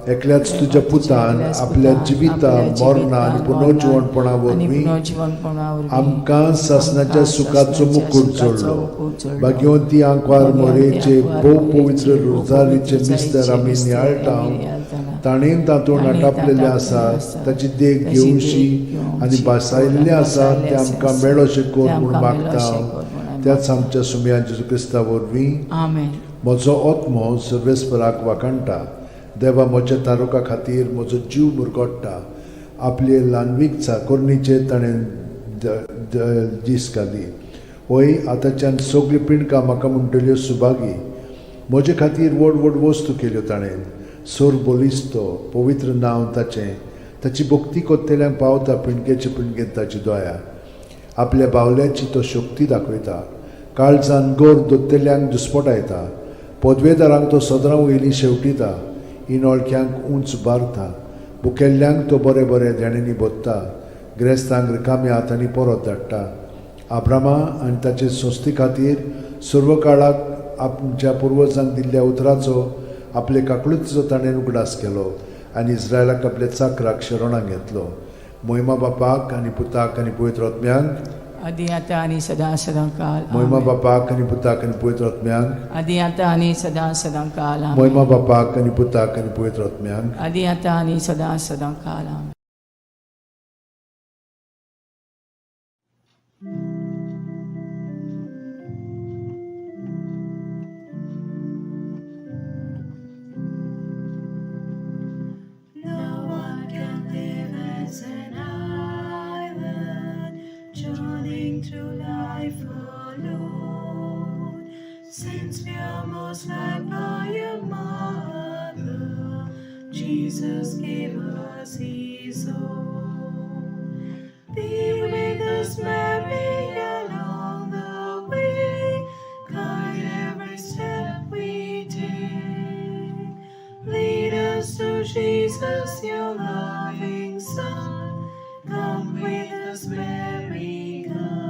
[SPEAKER 1] एकल्याच तुज्या पुतान
[SPEAKER 2] एकल्याच
[SPEAKER 1] आपल्या
[SPEAKER 2] पुतान
[SPEAKER 1] जिविता
[SPEAKER 2] आपल्या
[SPEAKER 1] मरणा आनी
[SPEAKER 2] जिवितान,
[SPEAKER 1] पुनर्जिवणपणा
[SPEAKER 2] मरणान आनी
[SPEAKER 1] वरवीं
[SPEAKER 2] पुनर्जिवणपणा वरवीं
[SPEAKER 1] आमकां सासणाच्या
[SPEAKER 2] आमकां
[SPEAKER 1] सुखाचो
[SPEAKER 2] सासणाच्या
[SPEAKER 1] मुकूट
[SPEAKER 2] सुखाचो
[SPEAKER 1] जोडलो.
[SPEAKER 2] मुकूट जोडलो.
[SPEAKER 1] भाग्यवंती आंकवार
[SPEAKER 2] भाग्यवंती
[SPEAKER 1] मोरेचे
[SPEAKER 2] आंकवार
[SPEAKER 1] भोव
[SPEAKER 2] मोरेचे
[SPEAKER 1] पवित्र
[SPEAKER 2] भोव
[SPEAKER 1] रोजारीचे
[SPEAKER 2] पवित्र
[SPEAKER 1] मिस्तर आमी
[SPEAKER 2] मिस्तर
[SPEAKER 1] नियाळटा,
[SPEAKER 2] आमी नियाळटाना,
[SPEAKER 1] ताणें तातूंत
[SPEAKER 2] ताणें
[SPEAKER 1] आटापलेलें
[SPEAKER 2] तातूंत
[SPEAKER 1] आसा,
[SPEAKER 2] आसा,
[SPEAKER 1] ताची देख
[SPEAKER 2] ताची देख
[SPEAKER 1] घेवशी
[SPEAKER 2] घेवची
[SPEAKER 1] आनी भासायल्लें
[SPEAKER 2] आनी
[SPEAKER 1] आसा
[SPEAKER 2] भासायल्लें
[SPEAKER 1] तें आमकां
[SPEAKER 2] आसा,
[SPEAKER 1] मेळोशें
[SPEAKER 2] तें
[SPEAKER 1] कर म्हूण
[SPEAKER 2] आमकां
[SPEAKER 1] मागता
[SPEAKER 2] मेळोशें कर म्हूण आमी
[SPEAKER 1] त्याच आमच्या सुमया जेजू क्रिस्ता वरवीं.
[SPEAKER 2] आमेन.
[SPEAKER 1] म्हजो आत्मो सर्वेस्पराक वाखाणटा, देवा म्हज्या तारुका खातीर म्हजो जीव मुरगोट्टा. आपले ल्हानवीक चाकोरणीचेर ताणें दीस घाली. वय आतांच्यान सगळीं पिंडकां म्हाका म्हणटल्यो सुभागी. म्हजे खातीर व्हड व्हड वस्तू केल्यो ताणें. सोर बलिस्तो पवित्र नांव ताचें, ताची भक्ती कोत्तेल्यांक पावता पिंडकेचे पिंडकेंत ताची दया. आपल्या बावल्याची तो शक्ती दाखयता, काळजान गोर दोत्तेल्यांक दुस्पटायता. पदवेदारांक तो सदरां वयली शेवटिता, इनोळख्यांक उंच बारता. भुकेल्ल्यांक तो बरें बरें देण्यांनी भोत्ता, ग्रेस्तांक रिकाम्या हातांनी परत धाडटा. आब्रामा आनी ताचे संस्थे खातीर सर्व काळाक आमच्या पुर्वजांक दिल्ल्या उतराचो आपले काकळुतीचो ताणें उगडास केलो आनी इस्रायलाक आपल्या चाकराक शरणाक घेतलो. मोहिमा बापाक आनी पुताक आनी पवित्र आत्म्यांक,
[SPEAKER 2] आदी आतां आनी सदां सदां काल
[SPEAKER 1] मोहिमा
[SPEAKER 2] आमेन.
[SPEAKER 1] बापाक आनी पुताक आनी पवित्र आत्म्यांक,
[SPEAKER 2] आदी आतां आनी सदां सदां काल आमेन.
[SPEAKER 1] मोहिमा बापाक आनी पुताक आनी पवित्र आत्म्यांक,
[SPEAKER 2] आदी आतां आनी सदां सदां काल आमेन.
[SPEAKER 4] Journeying through life alone, since we are most loved by a mother, Jesus gave us His own. Be with us, Mary, along the way. Guide every step we take. Lead us to Jesus, your loving Son. Come with us, Mary, come.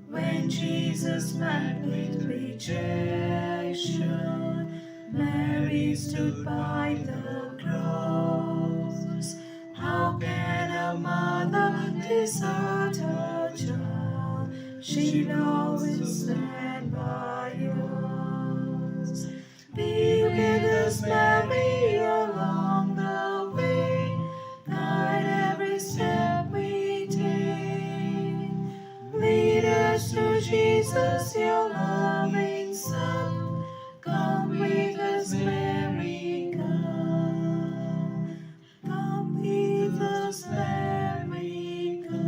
[SPEAKER 4] When Jesus met with rejection, Mary stood by the cross. How can a mother desert her child? She'll always stand by us. Be with us, Mary, along the way. Guide every step we take. Lead us to Jesus, your loving Son. Come with us, Mary, come. Come with us, Mary, come.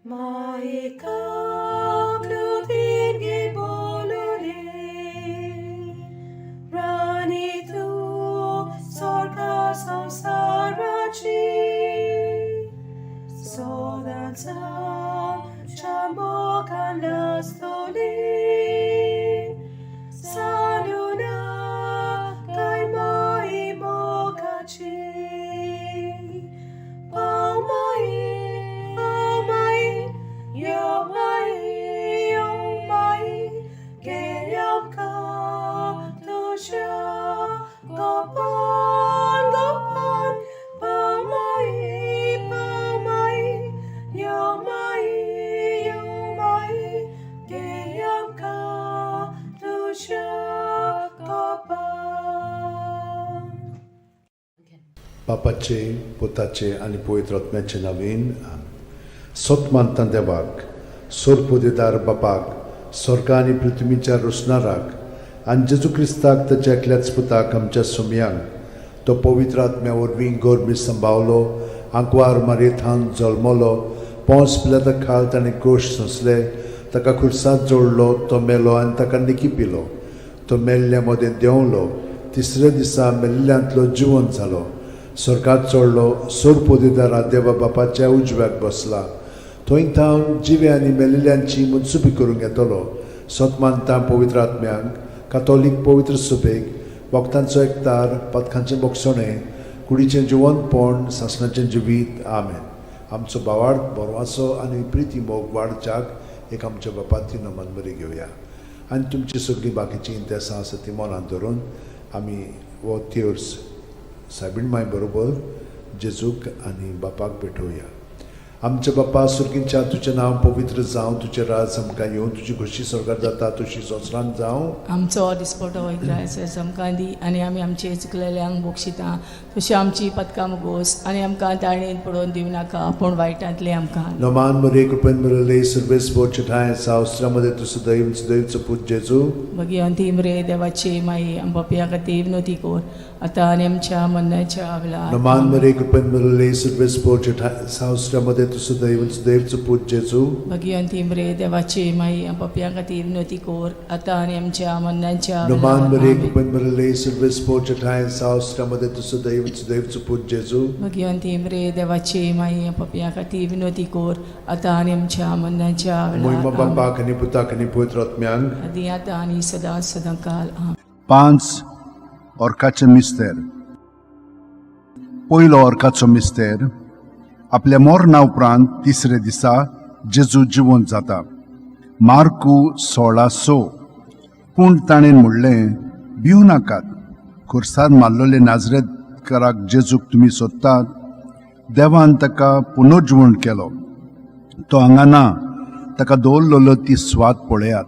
[SPEAKER 4] Maika klutingi bolole, Rani tu sorka samsarachi, Sodansa chambokanastoli, Saluna kai mai mokachi. Pau mai, pau mai, yo mai, yo mai, ke yam ka tu sha, gopan, gopan, pau mai, yo mai, ke yam ka tu sha, gopan.
[SPEAKER 1] बापाचे पुताचे आनी पवित्र आत्म्याचे नवीन सत मानता देवाक सोरपोदेदार बापाक स्वर्ग आनी पृथ्वीच्या रोसणाराक आनी जेजू क्रिस्ताक ताच्या एकल्याच पुताक आमच्या सोमयांक तो पवित्र आत्म्या वरवीं गोरमी संभावलो आंकवार मारयेथान जल्मलो पोंस पिलाता खाल ताणें कोश सोंसले ताका खुर्सात जोडलो तो मेलो आनी ताका निकी पिलो तो मेल्ल्या मदें देंवलो तिसऱ्या दिसा मेल्ल्यांतलो जिवन जालो स्वर्गात चडलो सोरपोदेदारा देवा बापाच्या उजव्याक बसला थंय थावन जिवे आनी मेल्ल्यांची मनसुबी करूंक येतलो सत मानता पवित्र आत्म्यांक कातोलीक पवित्र सुबेक वखदांचो एकतार पथकांचें बोगसणें कुडीचें जिवनपण सासणाचें जिवीत आमेन. आमचो बावाड बरवाचो आनी प्रिती मोग वाडच्याक एक आमच्या बापाती नमन बरी घेवया आनी तुमची सगळीं बाकीचीं इंतेसां आसा ती मनांत धरून आमी हो तेर्स सायबीण माय बरोबर जेजूक आनी बापाक भेटोवया. आमच्या बापा सुर्गींच्या तुजें नांव पवित्र जावं, तुजें राज आमकां येवं, तुजी खोशी स्वर्गार जाता तशी संवसारांत जावं.
[SPEAKER 2] आमचो दिसपटो इग्रायस आमकां दी आनी आमी आमचे चुकलेल्यांक बक्षिता तशी आमची पदकां मुगोस आनी आमकां ताळणेन पडोवन दिवं नाका पूण वायटांतलें आमकां.
[SPEAKER 1] नमान मरे कृपेन मिळले सर्वेस बोचे ठांय सावस्त्रामध्ये तूं सदैव सदैवचो पूत जेजू.
[SPEAKER 2] भगिवन ती मरे देवाची माई आमच्या खातीर विनोती कर आतां आनी आमच्या मरणाच्या वेळार.
[SPEAKER 1] नमान मरे कृपेन मिळले सर्वेस बोचे ठांय सावस्त्रामध्ये तूं सदैव सदैवचो पूत जेजू.
[SPEAKER 2] भगिवन ती मरे देवाची माई आमच्या खातीर विनोती कर आतां आनी आमच्या मरणाच्या
[SPEAKER 1] नमान मरे
[SPEAKER 2] वेळार.
[SPEAKER 1] कृपेन मिळले सर्वेस बोचे ठांय सावस्त्रामध्ये तूं सदैव सदैवचो पूत जेजू.
[SPEAKER 2] भगिवन ती मरे देवाची माई आमच्या खातीर विनोती कर आतां आनी आमच्या मरणाच्या
[SPEAKER 1] मोहिमा
[SPEAKER 2] वेळार.
[SPEAKER 1] बापाक आनी पुताक आनी पवित्र आत्म्यांक
[SPEAKER 2] आदी आतां आनी सदां सदां काल. आमेन.
[SPEAKER 3] 5 ऑर्काचे मिस्तेर. पयलो ऑर्काचो मिस्तेर आपल्या मरणा उपरांत तिसरे दिसा जेजू जिवंत जाता. मार्कू 16:6. पूण ताणें म्हणलें, भिवू नाकात, खुर्सार मारलेले नाजरेतकाराक जेजूक तुमी सोदतात. देवान ताका पुनर्जिवण केलो, तो हांगा ना, ताका दवरलेलो ती स्वाद पळयात.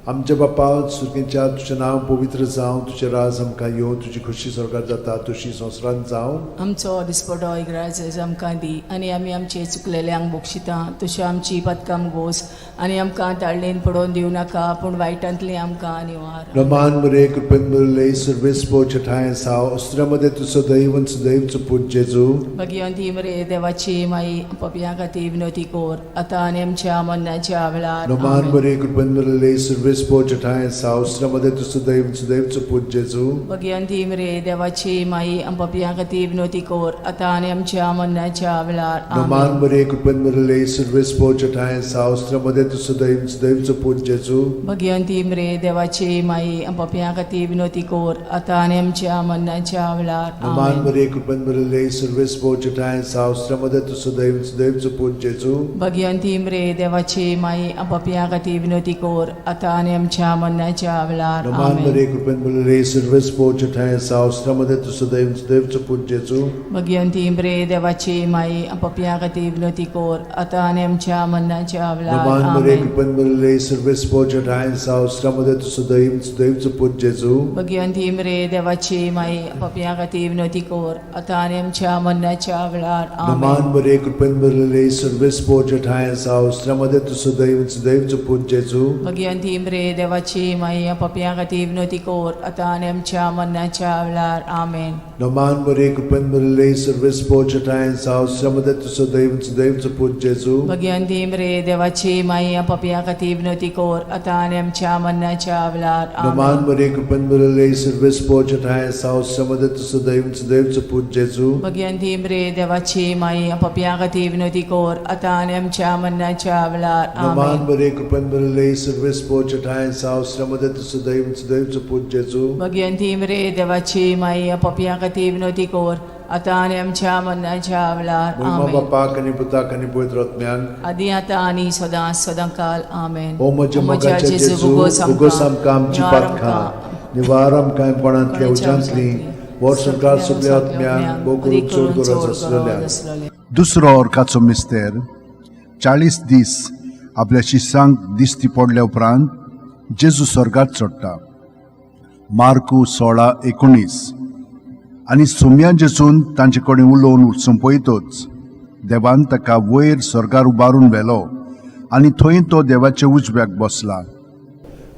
[SPEAKER 1] आमच्या बापा सुरखेच्या तुजें नांव पवित्र जावं, तुजें राज आमकां येवं, तुजी खोशी स्वर्गार जाता तशी संवसारांत जावं.
[SPEAKER 2] आमचो दिसपटो इग्राज आमकां दी आनी आमी आमचे चुकलेल्यांक बक्षिता तश्यो आमची पदकां गोस आनी आमकां ताळणेन पडोवन दिवं नाका पूण वायटांतली आमकां निवार.
[SPEAKER 1] रमान मरे कृपेन भरिल्ले, सर्वेस्पो छठाय साव अस्त्र्यामध्ये तूं सदैव आनी सदैवचो पूत जेजू.
[SPEAKER 2] भगिवंती मरे देवाची माई, पपया खातीर विनोती कोर आतां आनी आमच्या मरणाच्या वेळार.
[SPEAKER 1] नमान
[SPEAKER 2] आमेन.
[SPEAKER 1] बरे कृपेन भरिल्ले, सर्वेस्पो छठाय साव अस्त्र्यामध्ये तूं सदैव आनी सदैवचो पूत जेजू.
[SPEAKER 2] भगिवंती मरे देवाची माई, पपया खातीर विनोती कोर आतां आनी आमच्या मरणाच्या वेळार.
[SPEAKER 1] नमान
[SPEAKER 2] आमेन.
[SPEAKER 1] बरे कृपेन भरिल्ले, सर्वेस्पो छठाय साव अस्त्र्यामध्ये तूं सदैव आनी सदैवचो पूत जेजू.
[SPEAKER 2] भगिवंती मरे देवाची माई, पपया खातीर विनोती कोर आतां आनी आमच्या मरणाच्या वेळार.
[SPEAKER 1] नमान
[SPEAKER 2] आमेन.
[SPEAKER 1] बरे कृपेन भरिल्ले, सर्वेस्पो छठाय साव अस्त्र्यामध्ये तूं सदैव आनी सदैवचो पूत जेजू.
[SPEAKER 2] भगिवंती मरे देवाची माई, पपया खातीर विनोती कोर आतां आनी आमच्या मरणाच्या वेळार.
[SPEAKER 1] नमान
[SPEAKER 2] आमेन.
[SPEAKER 1] बरे कृपेन भरिल्ले, सर्वेस्पो छठाय साव अस्त्र्यामध्ये तूं सदैव आनी सदैवचो पूत जेजू.
[SPEAKER 2] भगिवंती मरे देवाची माई, पपया खातीर विनोती कोर आतां आनी आमच्या मरणाच्या वेळार.
[SPEAKER 1] नमान मरे
[SPEAKER 2] आमेन.
[SPEAKER 1] कृपेन भरिल्ले, सर्वेस्पो छठाय साव अस्त्र्यामध्ये तूं सदैव आनी सदैवचो पूत जेजू.
[SPEAKER 2] भगिवंती मरे देवाची माई, पपया खातीर विनोती कोर आतां आनी आमच्या मरणाच्या वेळार.
[SPEAKER 1] नमान
[SPEAKER 2] आमेन.
[SPEAKER 1] बरे कृपेन भरिल्ले, सर्वेस्पो छठाय साव अस्त्र्यामध्ये तूं सदैव आनी सदैवचो पूत जेजू.
[SPEAKER 2] भगिवंती मरे देवाची माई, पपया खातीर विनोती कोर आतां आनी आमच्या मरणाच्या वेळार. आमेन.
[SPEAKER 1] नमान मरे कृपेन भरिल्ले, सर्वेस्पो छठाय साव अस्त्र्यामध्ये तूं सदैव आनी सदैवचो पूत जेजू.
[SPEAKER 2] भगिवंती मरे देवाची माई, पपया खातीर विनोती कोर आतां आनी आमच्या मरणाच्या वेळार.
[SPEAKER 1] नमान
[SPEAKER 2] आमेन.
[SPEAKER 1] मरे कृपेन भरिल्ले, सर्वेस्पो छठाय साव अस्त्र्यामध्ये तूं सदैव आनी सदैवचो पूत जेजू.
[SPEAKER 2] भगिवंती मरे देवाची माई, पपया खातीर विनोती कोर आतां आनी आमच्या मरणाच्या वेळार.
[SPEAKER 1] नमान
[SPEAKER 2] आमेन.
[SPEAKER 1] मरे कृपेन भरिल्ले, सर्वेस्पो छठाय साव अस्त्र्यामध्ये तूं सदैव आनी सदैवचो पूत जेजू.
[SPEAKER 2] भगिवंती मरे देवाची माई, पपया खातीर विनोती कोर आतां आनी आमच्या मरणाच्या वेळार.
[SPEAKER 1] महिमा
[SPEAKER 2] आमेन.
[SPEAKER 1] बापाक आनी पुताक आनी पवित्र आत्म्याक.
[SPEAKER 2] आदी आतां आनी सदां सदां काल. आमेन.
[SPEAKER 1] ओ म्हज्या मोगाच्या जेजू, उगोस आमकां आमची पातकां, निवार आमकां कोणांतल्या उज्यांतली, वर्सभर सगल्या आत्म्यांक भोव करून चड गरज आसलेल्या.
[SPEAKER 3] दुसरो अर्काचो मिस्तेर 40 दीस आपल्या शिसांक दिश्टी पडल्या उपरांत जेजू स्वर्गात चडटा. मार्कू 16:19. आनी सोम्या जेजून तांचे कडेन उलोवन सोंपयतच देवान ताका वयर स्वर्गार उबारून व्हेलो आनी थंय तो देवाच्या उजव्याक बसला.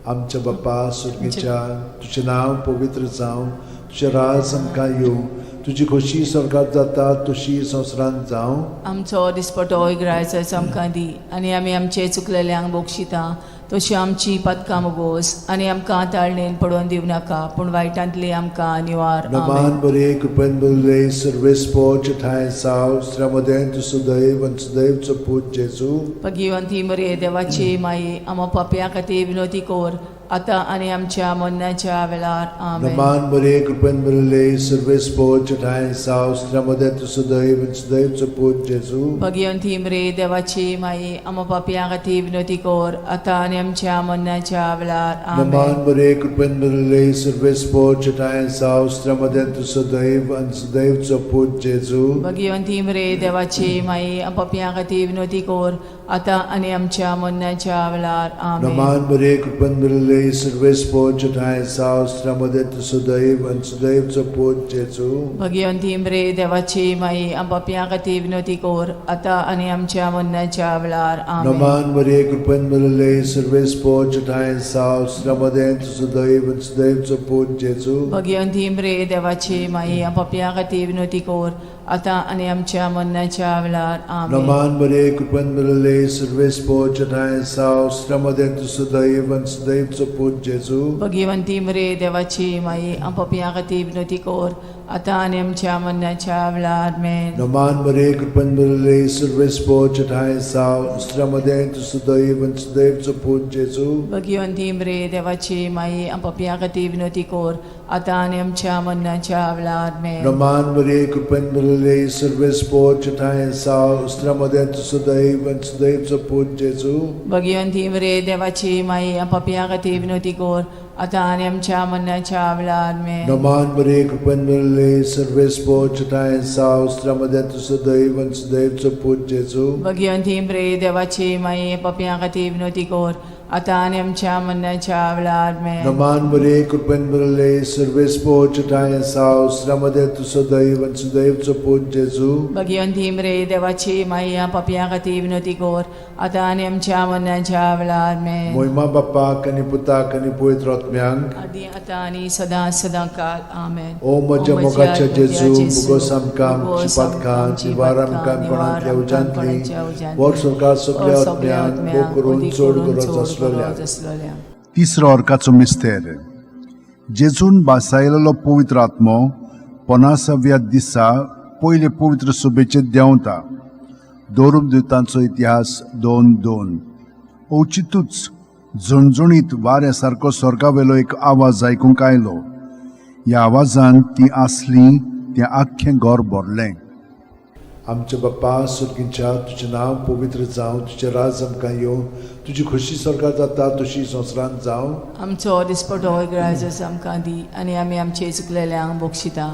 [SPEAKER 1] आमच्या बापा सुर्गीच्या, तुजें नांव पवित्र जावं, तुजें राज आमकां येवं, तुजी खोशी स्वर्गात जाता तशी संवसारांत जावं.
[SPEAKER 2] आमचो दिसपटो इग्रायचो आमकां दी आनी आमी आमचे चुकलेल्यांक बक्षिता तशी आमची पदकां मुगोस आनी आमकां ताळणेन पडोवन दिवं नाका पूण वायटांतली आमकां निवार.
[SPEAKER 1] नमान
[SPEAKER 2] आमेन.
[SPEAKER 1] बरे कृपेन भरिल्ले, सर्वेस्पो ठांय साव स्त्र्यामदें तूं सुदैव आनी सुदैवचो पूत जेजू.
[SPEAKER 2] भगिवंती मरे देवाची माई, आमा पापया खातीर विनोती कोर आतां आनी आमच्या मरणाच्या वेळार. आमेन.
[SPEAKER 1] नमान बरे कृपेन भरिल्ले, सर्वेस्पो ठांय साव स्त्र्यामदें तूं सुदैव आनी सुदैवचो पूत जेजू.
[SPEAKER 2] भगिवंती मरे देवाची माई, आमा पापया खातीर विनोती कोर आतां आनी आमच्या मरणाच्या वेळार.
[SPEAKER 1] नमान
[SPEAKER 2] आमेन.
[SPEAKER 1] बरे कृपेन भरिल्ले, सर्वेस्पो ठांय साव स्त्र्यामदें तूं सुदैव आनी सुदैवचो पूत जेजू.
[SPEAKER 2] भगिवंती मरे देवाची माई, पापया खातीर विनोती कोर आतां आनी आमच्या मरणाच्या वेळार. आमेन.
[SPEAKER 1] नमान बरे कृपेन भरिल्ले, सर्वेस्पो ठांय साव स्त्र्यामदें तूं सुदैव आनी सुदैवचो पूत जेजू.
[SPEAKER 2] भगिवंती मरे देवाची माई, पापया खातीर विनोती कोर आतां आनी आमच्या मरणाच्या वेळार. आमेन.
[SPEAKER 1] नमान मरे कृपेन भरिल्ले, सर्वेस्पो ठांय साव स्त्र्यामदें तूं सुदैव आनी सुदैवचो पूत जेजू.
[SPEAKER 2] भगिवंती मरे देवाची माई, पापया खातीर विनोती कोर आतां आनी आमच्या मरणाच्या वेळार. आमेन.
[SPEAKER 1] नमान मरे कृपेन भरिल्ले, सर्वेस्पो ठांय साव स्त्र्यामदें तूं सुदैव आनी सुदैवचो पूत जेजू.
[SPEAKER 2] भगिवंती मरे देवाची माई, पापया खातीर विनोती कोर आतां आनी आमच्या मरणाच्या वेळार. आमेन.
[SPEAKER 1] नमान मरे कृपेन भरिल्ले, सर्वेस्पो ठांय साव स्त्र्यामदें तूं सुदैव आनी सुदैवचो पूत जेजू.
[SPEAKER 2] भगिवंती मरे देवाची माई, पापया खातीर विनोती कोर आतां आनी आमच्या मरणाच्या वेळार. आमेन.
[SPEAKER 1] नमान मरे कृपेन भरिल्ले, सर्वेस्पो ठांय साव स्त्र्यामदें तूं सुदैव आनी सुदैवचो पूत जेजू.
[SPEAKER 2] भगिवंती मरे देवाची माई, पापया खातीर विनोती कोर आतां आनी आमच्या मरणाच्या वेळार. आमेन.
[SPEAKER 1] नमान मरे कृपेन भरिल्ले, सर्वेस्पो ठांय साव स्त्र्यामदें तूं सुदैव आनी सुदैवचो पूत जेजू.
[SPEAKER 2] भगिवंती मरे देवाची माई, पापया खातीर विनोती कोर आतां आनी आमच्या मरणाच्या वेळार आमेन.
[SPEAKER 1] नमान मरे कृपेन भरले सर्वेस्पोच ठांय साव श्रमदे तूं सदैव आनी सुदैवचो पूत जेजू.
[SPEAKER 2] भगिवंती मरे देवाची माई, पापयां खातीर विनवती कर, आतां आनी आमच्या मरणाच्या वेळार आमेन.
[SPEAKER 1] मोहिमा बाप्पाक आनी पुताक आनी पवित्र आत्म्यांक.
[SPEAKER 2] आदी आतां आनी सदां सदां काल. आमेन.
[SPEAKER 1] ओ म्हज्या मोगाच्या जेजू, मुगोस आमकां आमची पातकां निवार आमकां कोणांतल्या उज्यांतली, वर सरकार सगल्या आत्म्यांक भोग करून चड गरज आसलेल्या.
[SPEAKER 2] आसलेल्या.
[SPEAKER 3] तिसरो अर्काचो मिस्तेर. जेजून बासायलेलो पवित्र आत्मो पनासाव्या दिसा पयले पवित्र सभेचेर देंवता. दोरूप दुतांचो इतिहास 2:2. अवचितूच झणझणीत वाऱ्या सारको स्वर्गावेलो एक आवाज आयकूंक आयलो. ह्या आवाजान ती आसली तें आख्खें घर भरलें.
[SPEAKER 1] आमच्या बाप्पा सुर्गींच्या, तुजें नांव पवित्र जावं, तुजें राज आमकां येवं, तुजी खोशी सरकार जाता तशी संवसारांत जावं.
[SPEAKER 2] आमचो दिसपटो ग्राजस आमकां दी आनी आमी आमचे चुकलेल्यांक बक्षिता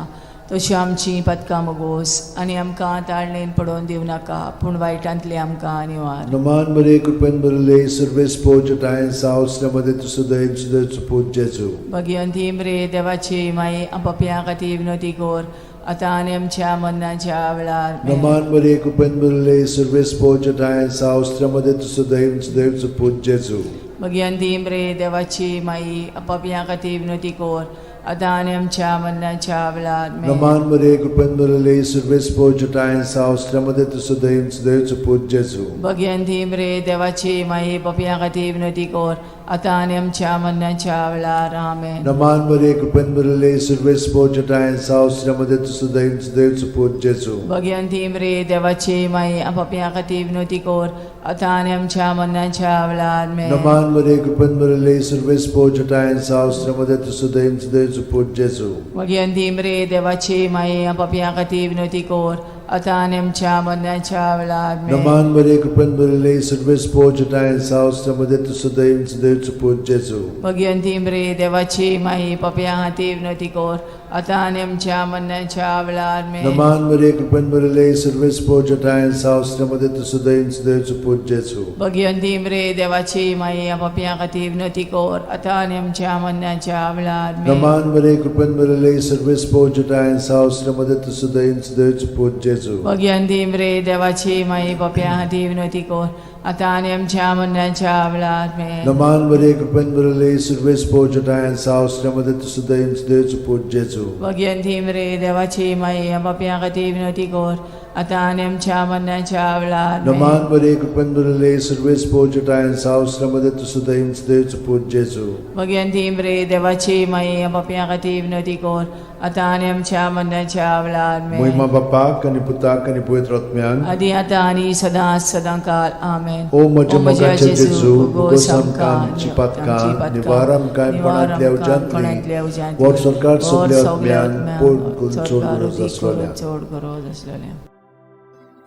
[SPEAKER 2] तशी आमची पदकां मगोस आनी आमकां ताळणेन पडोवन दिवं नाका, पूण वायटांतली आमकां निवार.
[SPEAKER 1] नमान मरे कृपेन भरले सर्वेस्पोच ठांय साव मध्ये तूं सदैव सुदैवचो पूत जेजू.
[SPEAKER 2] भगिवंती मरे देवाची माई, पापयां खातीर विनवती कर, आतां आनी आमच्या मरणाच्या वेळार. आमेन.
[SPEAKER 1] नमान मरे कृपेन भरले सर्वेस्पोच ठांय साव मध्ये तूं सदैव सुदैवचो पूत जेजू.
[SPEAKER 2] भगिवंती मरे देवाची माई, पापयां खातीर विनवती कर, आतां आनी आमच्या मरणाच्या वेळार. आमेन.
[SPEAKER 1] नमान मरे कृपेन भरले सर्वेस्पोच ठांय साव मध्ये तूं सदैव सुदैवचो पूत जेजू.
[SPEAKER 2] भगिवंती मरे देवाची माई, पापयां खातीर विनवती कर, आतां आनी आमच्या मरणाच्या वेळार. आमेन.
[SPEAKER 1] नमान मरे कृपेन भरले सर्वेस्पोच ठांय साव मध्ये तूं सदैव सुदैवचो पूत जेजू.
[SPEAKER 2] भगिवंती मरे देवाची माई, पापयां खातीर विनवती कर, आतां आनी आमच्या मरणाच्या वेळार. आमेन.
[SPEAKER 1] नमान मरे कृपेन भरले सर्वेस्पोच ठांय साव मध्ये तूं सदैव सुदैवचो पूत जेजू.
[SPEAKER 2] भगिवंती मरे देवाची माई, पापयां खातीर विनवती कर, आतां आनी आमच्या मरणाच्या वेळार. आमेन.
[SPEAKER 1] नमान मरे कृपेन भरले सर्वेस्पोच ठांय साव मध्ये तूं सदैव सुदैवचो पूत जेजू.
[SPEAKER 2] भगिवंती मरे देवाची माई, पापयां खातीर विनवती कर, आतां आनी आमच्या मरणाच्या वेळार. आमेन.
[SPEAKER 1] नमान मरे कृपेन भरले सर्वेस्पोच ठांय साव मध्ये तूं सदैव सुदैवचो पूत जेजू.
[SPEAKER 2] भगिवंती मरे देवाची माई, पापयां खातीर विनवती कर, आतां आनी आमच्या मरणाच्या वेळार. आमेन.
[SPEAKER 1] नमान मरे कृपेन भरले सर्वेस्पोच ठांय साव मध्ये तूं सदैव सुदैवचो पूत जेजू.
[SPEAKER 2] भगिवंती मरे देवाची माई, पापयां खातीर विनवती कर, आतां आनी आमच्या मरणाच्या वेळार. आमेन.
[SPEAKER 1] नमान मरे कृपेन भरले सर्वेस्पोच ठांय साव मध्ये तूं सदैव सुदैवचो पूत जेजू.
[SPEAKER 2] भगिवंती मरे देवाची माई, पापयां खातीर विनवती कर, आतां आनी आमच्या मरणाच्या वेळार. आमेन.
[SPEAKER 1] नमान मरे कृपेन भरले सर्वेस्पोच ठांय साव मध्ये तूं सदैव सुदैवचो पूत जेजू.
[SPEAKER 2] भगिवंती मरे देवाची माई, पापयां खातीर विनवती कर, आतां आनी आमच्या मरणाच्या वेळार. आमेन.
[SPEAKER 1] मोहिमा बाप्पाक आनी पुताक आनी पवित्र आत्म्यांक.
[SPEAKER 2] आदी आतां आनी सदां सदां काल. आमेन.
[SPEAKER 1] ओ म्हज्या मोगाच्या जेजू, मुगोस आमकां आमची पातकां निवार आमकां कोणांतल्या उज्यांतली, वर सरकार सगल्या आत्म्यांक पोट करून चड गरज आसलेल्या.
[SPEAKER 2] चड गरज आसलेल्या.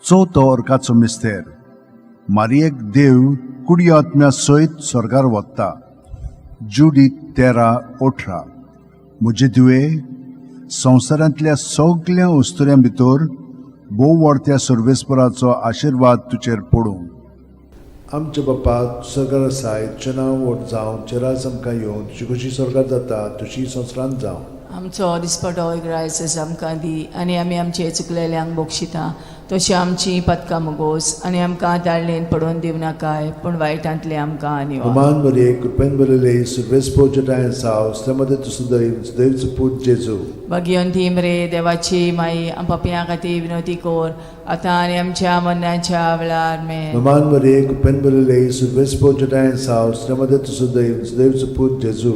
[SPEAKER 3] चवथो अर्काचो मिस्तेर. मारियेक देव कुडी आत्म्या सयत स्वर्गार वता. जुडी 13:18. म्हजे धुवे, संवसारांतल्या सगल्या अस्तुऱ्यां भितर भोव व्हडत्या सर्वेस्पराचो आशिर्वाद तुजेर पडूं.
[SPEAKER 1] आमच्या बाप्पा सरकार आसाय, तुजें नांव व्हड जावं, तुजें राज आमकां येवं, तुजी खोशी सरकार जाता तशी संवसारांत जावं.
[SPEAKER 2] आमचो दिसपटो ग्रायस आमकां दी आनी आमी आमचे चुकलेल्यांक बक्षिता तशी आमची पदकां मुगोस आनी आमकां ताळणेन पडोवन दिवं नाकाय, पूण वायटांतले आमकां निवार.
[SPEAKER 1] नमान मरे कृपेन भरले सर्वेस्पोच ठांय साव मध्ये तूं सदैव सुदैवचो पूत जेजू.
[SPEAKER 2] भगिवंती मरे देवाची माई, पापयां खातीर विनवती कर, आतां आनी आमच्या मरणाच्या वेळार. आमेन.
[SPEAKER 1] नमान मरे कृपेन भरले सर्वेस्पोच ठांय साव मध्ये तूं सदैव सुदैवचो पूत जेजू.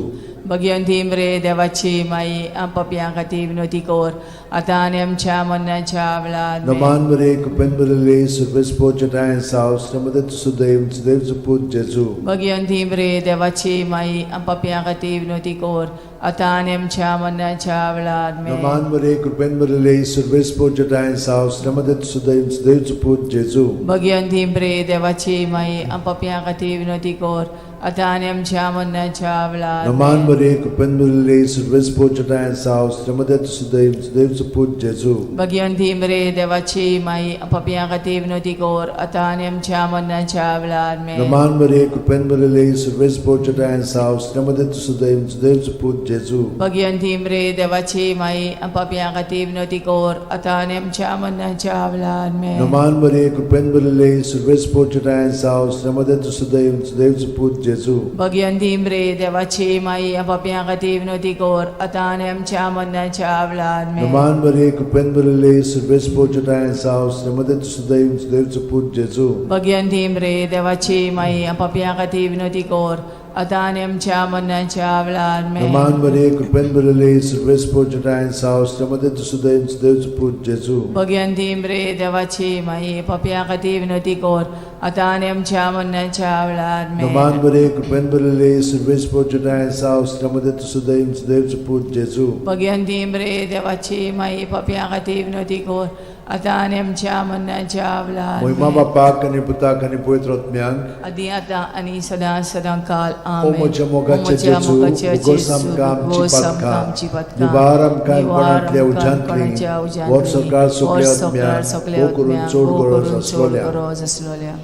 [SPEAKER 2] भगिवंती मरे देवाची माई, पापयां खातीर विनवती कर, आतां आनी आमच्या मरणाच्या वेळार. आमेन.
[SPEAKER 1] नमान मरे कृपेन भरले सर्वेस्पोच ठांय साव मध्ये तूं सदैव सुदैवचो पूत जेजू.
[SPEAKER 2] भगिवंती मरे देवाची माई, पापयां खातीर विनवती कर, आतां आनी आमच्या मरणाच्या वेळार. आमेन.
[SPEAKER 1] नमान मरे कृपेन भरले सर्वेस्पोच ठांय साव मध्ये तूं सदैव सुदैवचो पूत जेजू.
[SPEAKER 2] भगिवंती मरे देवाची माई, पापयां खातीर विनवती कर, आतां आनी आमच्या मरणाच्या वेळार.
[SPEAKER 1] नमान मरे कृपेन भरिल्ले, सर्वेस पोचटाय साव, श्रीमदत सुदैव सुदैव सुपूत जेजू.
[SPEAKER 2] भगिवंती मरे देवाची माई, पापयां खातीर विनवती कर आतां आनी आमच्या मरणाच्या वेळार.
[SPEAKER 1] नमान मरे कृपेन भरिल्ले, सर्वेस पोचटाय साव, श्रीमदत सुदैव सुदैव सुपूत जेजू.
[SPEAKER 2] भगिवंती मरे देवाची माई, पापयां खातीर विनवती कर आतां आनी आमच्या मरणाच्या वेळार.
[SPEAKER 1] नमान मरे कृपेन भरिल्ले, सर्वेस पोचटाय साव, श्रीमदत सुदैव सुदैव सुपूत जेजू.
[SPEAKER 2] भगिवंती मरे देवाची माई, पापयां खातीर विनवती कर आतां आनी आमच्या मरणाच्या वेळार.
[SPEAKER 1] नमान मरे कृपेन भरिल्ले, सर्वेस पोचटाय साव, श्रीमदत सुदैव सुदैव सुपूत जेजू.
[SPEAKER 2] भगिवंती मरे देवाची माई, पापयां खातीर विनवती कर आतां आनी आमच्या मरणाच्या वेळार.
[SPEAKER 1] नमान मरे कृपेन भरिल्ले, सर्वेस पोचटाय साव, श्रीमदत सुदैव सुदैव सुपूत जेजू.
[SPEAKER 2] भगिवंती मरे देवाची माई, पापयां खातीर विनवती कर आतां आनी आमच्या मरणाच्या वेळार.
[SPEAKER 1] नमान मरे कृपेन भरिल्ले, सर्वेस पोचटाय साव, श्रीमदत सुदैव सुदैव सुपूत जेजू.
[SPEAKER 2] भगिवंती मरे देवाची माई, पापयां खातीर विनवती कर आतां आनी आमच्या मरणाच्या वेळार.
[SPEAKER 1] मोहिमा बापाक आनी पुताक आनी पवित्र आत्म्याक.
[SPEAKER 2] आदी आतां आनी सदां सदां काल.
[SPEAKER 1] ओ
[SPEAKER 2] आमेन.
[SPEAKER 1] म्हज्या मोगाचे
[SPEAKER 2] ओ म्हज्या
[SPEAKER 1] जेजू,
[SPEAKER 2] मोगाचे
[SPEAKER 1] उगोस
[SPEAKER 2] जेजू,
[SPEAKER 1] आमकां आमची
[SPEAKER 2] उगोस आमकां
[SPEAKER 1] पातकां,
[SPEAKER 2] आमची पातकां,
[SPEAKER 1] निवार आमकां
[SPEAKER 2] निवार
[SPEAKER 1] कोणांतल्या
[SPEAKER 2] आमकां
[SPEAKER 1] उज्यांतली,
[SPEAKER 2] कोणाच्या उज्यांतली,
[SPEAKER 1] वर सरकार सगल्या
[SPEAKER 2] वर सरकार
[SPEAKER 1] आत्म्यांक,
[SPEAKER 2] सगल्या
[SPEAKER 1] भोव करून
[SPEAKER 2] आत्म्यांक,
[SPEAKER 1] चड
[SPEAKER 2] भोव
[SPEAKER 1] गरज
[SPEAKER 2] करून चड
[SPEAKER 1] आसलोल्या.
[SPEAKER 2] गरज आसलोल्या.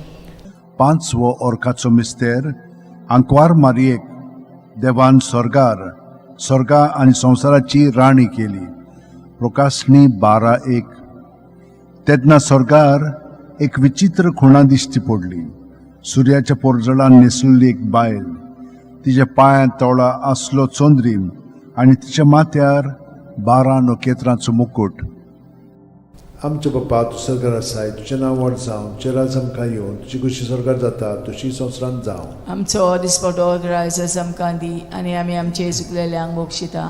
[SPEAKER 3] पांचवो ओरकाचो मिस्तेर. आंकवार मारयेक देवान स्वर्गार स्वर्गा आनी संवसाराची राणी केली. प्रकाशणी 12:1. तेन्ना स्वर्गार एक विचित्र खुणा दिश्टी पडली. सुर्याच्या पोरजळान न्हेसुल्ली एक बायल, तिच्या पांयांत तोळा आसलो चंद्रीम आनी तिच्या माथ्यार 12 नखेत्रांचो मुकूट.
[SPEAKER 1] आमच्या बापा, तूं सरकार आसाय, तुजें नांव व्हड जावं, तुजें राज आमकां येवन, तुजी खुशी सरकार जाता तुशी संवसारांत जावं.
[SPEAKER 2] आमचो दिसपटो ग्रायस आमकां दी आनी आमी आमचे चुकलेल्यांक बक्षिता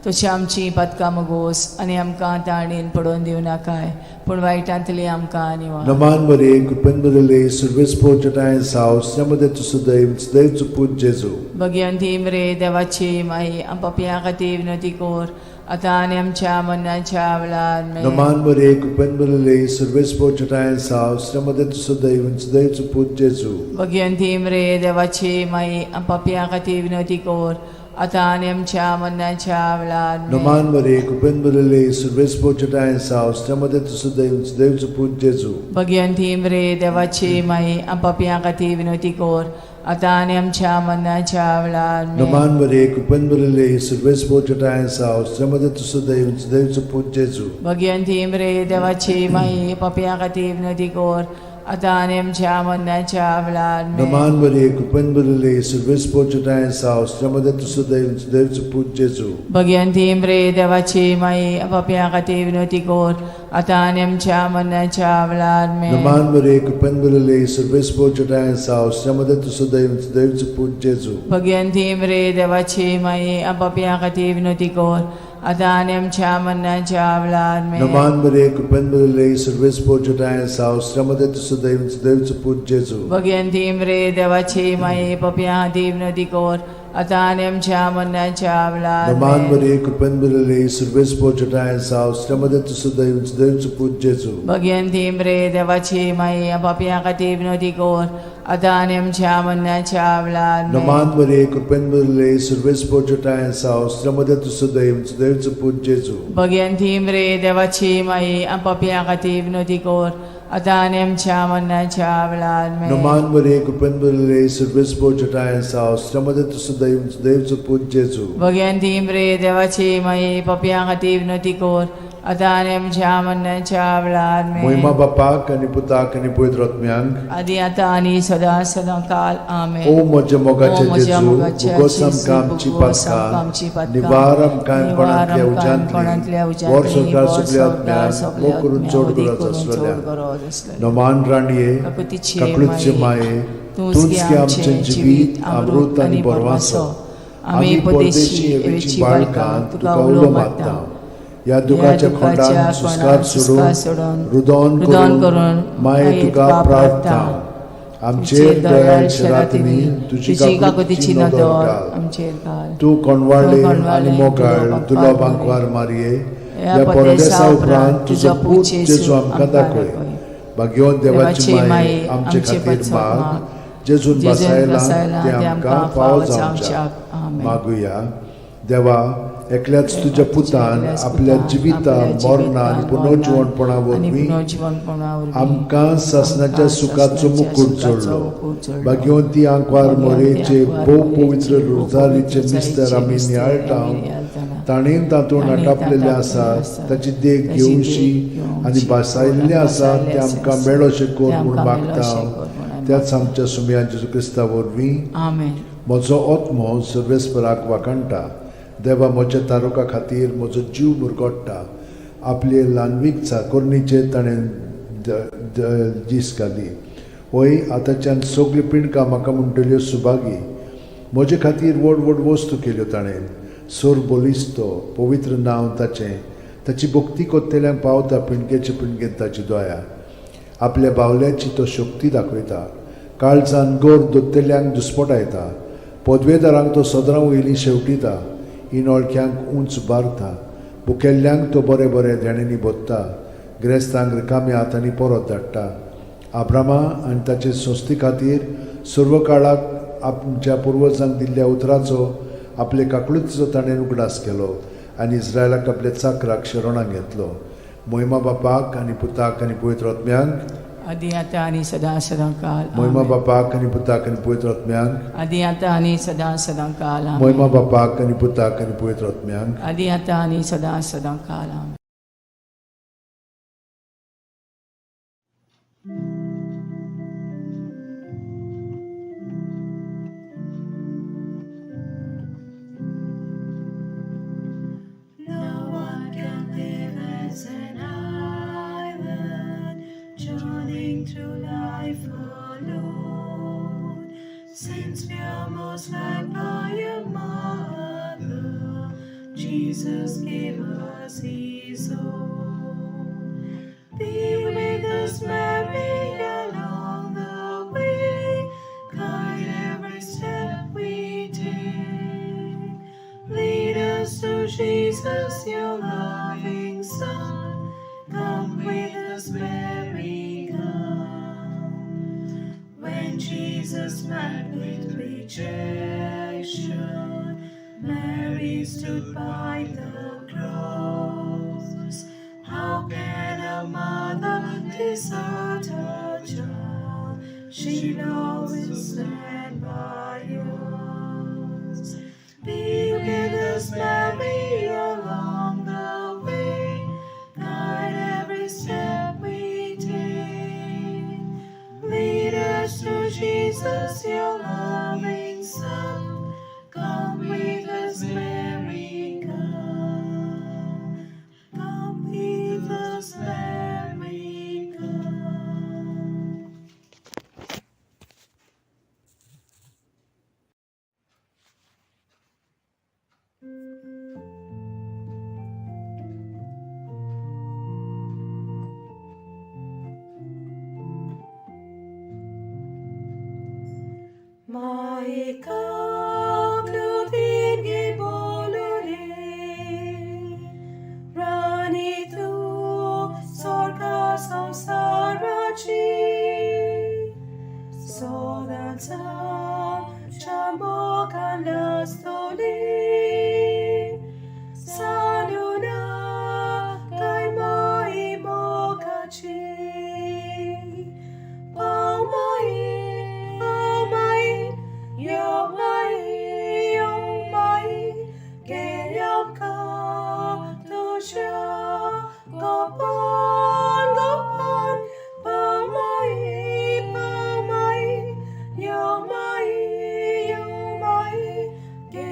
[SPEAKER 2] तशी आमची पातकां मगोस आनी आमकां ताणेन पडोवन दिवं नाकाय, पूण वायटांतली आमकां निवार.
[SPEAKER 1] नमान मरे कृपेन भरिल्ले, सर्वेस पोचटाय साव, श्रीमदत सुदैव सुदैव सुपूत जेजू.
[SPEAKER 2] भगिवंती मरे देवाची माई, पापयां खातीर विनवती कर आतां आनी आमच्या मरणाच्या वेळार.
[SPEAKER 1] नमान मरे कृपेन भरिल्ले, सर्वेस पोचटाय साव, श्रीमदत सुदैव सुदैव सुपूत जेजू.
[SPEAKER 2] भगिवंती मरे देवाची माई, पापयां खातीर विनवती कर आतां आनी आमच्या मरणाच्या वेळार.
[SPEAKER 1] नमान मरे कृपेन भरिल्ले, सर्वेस पोचटाय साव, श्रीमदत सुदैव सुदैव सुपूत जेजू.
[SPEAKER 2] भगिवंती मरे देवाची माई, पापयां खातीर विनवती कर आतां आनी आमच्या मरणाच्या वेळार.
[SPEAKER 1] नमान मरे कृपेन भरिल्ले, सर्वेस पोचटाय साव, श्रीमदत सुदैव सुदैव सुपूत जेजू.
[SPEAKER 2] भगिवंती मरे देवाची माई, पापयां खातीर विनवती कर आतां आनी आमच्या मरणाच्या वेळार.
[SPEAKER 1] नमान मरे कृपेन भरिल्ले, सर्वेस पोचटाय साव, श्रीमदत सुदैव सुदैव सुपूत जेजू.
[SPEAKER 2] भगिवंती मरे देवाची माई, पापयां खातीर विनवती कर आतां आनी आमच्या मरणाच्या वेळार.
[SPEAKER 1] नमान मरे कृपेन भरिल्ले, सर्वेस पोचटाय साव, श्रीमदत सुदैव सुदैव सुपूत जेजू.
[SPEAKER 2] भगिवंती मरे देवाची माई, पापयां खातीर विनवती कर आतां आनी आमच्या मरणाच्या वेळार.
[SPEAKER 1] नमान मरे कृपेन भरिल्ले, सर्वेस पोचटाय साव, श्रीमदत सुदैव सुदैव सुपूत जेजू.
[SPEAKER 2] भगिवंती मरे देवाची माई, पापयां खातीर विनवती कर आतां आनी आमच्या मरणाच्या वेळार.
[SPEAKER 1] नमान मरे कृपेन भरिल्ले, सर्वेस पोचटाय साव, श्रीमदत सुदैव सुदैव सुपूत जेजू.
[SPEAKER 2] भगिवंती मरे देवाची माई, पापयां खातीर विनवती कर आतां आनी आमच्या मरणाच्या वेळार.
[SPEAKER 1] नमान मरे कृपेन भरिल्ले, सर्वेस पोचटाय साव, श्रीमदत सुदैव सुदैव सुपूत जेजू.
[SPEAKER 2] भगिवंती मरे देवाची माई, पापयां खातीर विनवती कर आतां आनी आमच्या मरणाच्या वेळार.
[SPEAKER 1] नमान मरे कृपेन भरिल्ले, सर्वेस पोचटाय साव, श्रीमदत सुदैव सुदैव सुपूत जेजू.
[SPEAKER 2] भगिवंती मरे देवाची माई, पापयां खातीर विनवती कर आतां आनी आमच्या मरणाच्या वेळार.
[SPEAKER 1] मोहिमा बापाक आनी पुताक आनी पवित्र आत्म्यांक.
[SPEAKER 2] आदी आतां आनी सदां सदां काल. आमेन.
[SPEAKER 1] ओ म्हज्या मोगाचे
[SPEAKER 2] ओ म्हज्या
[SPEAKER 1] जेजू,
[SPEAKER 2] मोगाचे
[SPEAKER 1] उगोस
[SPEAKER 2] जेजू,
[SPEAKER 1] आमकां आमची
[SPEAKER 2] उगोस आमकां आमची
[SPEAKER 1] पातकां,
[SPEAKER 2] पातकां,
[SPEAKER 1] निवार आमकां
[SPEAKER 2] निवार
[SPEAKER 1] कोणांतल्या
[SPEAKER 2] आमकां कोणांतल्या
[SPEAKER 1] उज्यांतली,
[SPEAKER 2] उज्यांतली,
[SPEAKER 1] वर सरकार
[SPEAKER 2] वर
[SPEAKER 1] सगल्या
[SPEAKER 2] सरकार
[SPEAKER 1] आत्म्यांक,
[SPEAKER 2] सगल्या
[SPEAKER 1] भोव करून
[SPEAKER 2] आत्म्यांक,
[SPEAKER 1] चड
[SPEAKER 2] वदी
[SPEAKER 1] गरज
[SPEAKER 2] करून चड
[SPEAKER 1] आसलेल्या.
[SPEAKER 2] गरज आसलेल्या.
[SPEAKER 1] नमान राणये,
[SPEAKER 2] काकुतीचे
[SPEAKER 1] काकळूतचे माये,
[SPEAKER 2] तूंच गे आमचें जिवीत, अमृत आनी बरवासो. आमी परदेशी एवेची बाळकां तुका उलो मारता.
[SPEAKER 1] ह्या दुखाच्या खोंडान सुस्कार सोडून, रुदोन
[SPEAKER 2] रुदोन
[SPEAKER 1] करून
[SPEAKER 2] करून
[SPEAKER 1] माये तुका प्रार्थना. आमचेर दयाळ शेरातिनी, तुजी
[SPEAKER 2] तुजी
[SPEAKER 1] काकुतीची
[SPEAKER 2] काकुतीची
[SPEAKER 1] नदर
[SPEAKER 2] नदर
[SPEAKER 1] घाल.
[SPEAKER 2] आमचेर घाल.
[SPEAKER 1] तूं कोणवाळे
[SPEAKER 2] तूं कोणवाळे
[SPEAKER 1] आनी मोगाळ
[SPEAKER 2] तुलो
[SPEAKER 1] तुलो
[SPEAKER 2] बांकवार
[SPEAKER 1] बांकवार मारये,
[SPEAKER 2] ह्या
[SPEAKER 1] ह्या
[SPEAKER 2] परदेसा
[SPEAKER 1] परदेसा
[SPEAKER 2] उपरांत
[SPEAKER 1] उपरांत तुजो पूत जेजू आमकां दाखय. भाग्यवंत देवाची
[SPEAKER 2] देवाची
[SPEAKER 1] माये,
[SPEAKER 2] माये,
[SPEAKER 1] आमचे
[SPEAKER 2] आमचे
[SPEAKER 1] खातीर
[SPEAKER 2] पत्सत
[SPEAKER 1] माग.
[SPEAKER 2] माग.
[SPEAKER 1] जेजून
[SPEAKER 2] जेजून
[SPEAKER 1] बसायलां
[SPEAKER 2] बसायलां
[SPEAKER 1] तें आमकां फावो जावच्याक.
[SPEAKER 2] आमेन.
[SPEAKER 1] मागुया. देवा, एकल्याच तुज्या पुतान आपल्या जिविता, मरणा आनी पुनर्जिवणपणा वरवीं आमकां सासणाच्या सुखाचो मुकूट जोडलो. भाग्यवंती आंकवार मोरेचे भोव पवित्र रोजारीचे मिस्तर आमी नियाळटा, ताणें तातूंत आटापलेलें आसा ताची देख घेवशी आनी भासायिल्लें आसा तें आमकां मेळोशें कर म्हूण मागता त्याच आमच्या सुमया जेजू क्रिस्ता वरवीं.
[SPEAKER 2] आमेन.
[SPEAKER 1] म्हजो आत्मो सर्वेस्पराक वाखाणटा. देवा म्हज्या तारुका खातीर म्हजो जीव मुरगोट्टा. आपले ल्हानवीक चाकोरणीचेर ताणें दीस घाली. वय, आतांच्यान सगल्यो पिंडकां म्हाका म्हणटल्यो सुभागी. म्हजे खातीर व्हड व्हड वस्तू केल्यो ताणें. सोर बलिस्तो पवित्र नांव ताचें. ताची भक्ती कोत्तेल्यांक पावता पिंडकेचे पिंडकेन ताची दया. आपल्या बावल्याची तो शक्ती दाखयता. काळजान गोर दोत्तेल्यांक दुस्पटायता. पदवेदारांक तो सदरां वयलीं शेवटिता. इनोळख्यांक उंच बारता. भुकेल्ल्यांक तो बरें बरें देण्यांनी भोत्ता. गिरेस्तांक रिकाम्या हातांनी परत धाडटा. आब्रामा आनी ताचे संस्थे खातीर सर्व काळाक आमच्या पुर्वजांक दिल्ल्या उतराचो आपले काकळुतीचो ताणें उगडास केलो आनी इस्रायलाक आपल्या चाकराक शरणाक घेतलो. मोहिमा बापाक आनी पुताक आनी पवित्र आत्म्यांक.
[SPEAKER 2] आदी आतां आनी सदां सदां काल.
[SPEAKER 1] मोहिमा बापाक आनी पुताक आनी पवित्र आत्म्यांक.
[SPEAKER 2] आदी आतां आनी सदां सदां काल. आमेन.
[SPEAKER 1] मोहिमा बापाक आनी पुताक आनी पवित्र आत्म्यांक.
[SPEAKER 2] आदी आतां आनी सदां सदां काल. आमेन.
[SPEAKER 4] No one can live as an island, journeying through life alone. Since we are most loved by a mother, Jesus gave us His own. Be with us, Mary, along the way, guide every step we take. Lead us to Jesus, your loving Son. Come with us, Mary, come. When Jesus met with rejection, Mary stood by the cross. How can a mother desert her child? She'll always stand by us. Be with us, Mary, along the way. Guide every step we take. Lead us to Jesus, your loving Son. Come with us, Mary, come. Come with us, Mary, come. Maika kludingi bolule, Rani tu sorka samsarachi, Sodansa chambokan lastoli, Sanuna kai mai mokachi. Pau mai, pau mai, yo mai, yo mai, ge yam ka tu sha, go pan, go pan, pau mai, yo mai, ge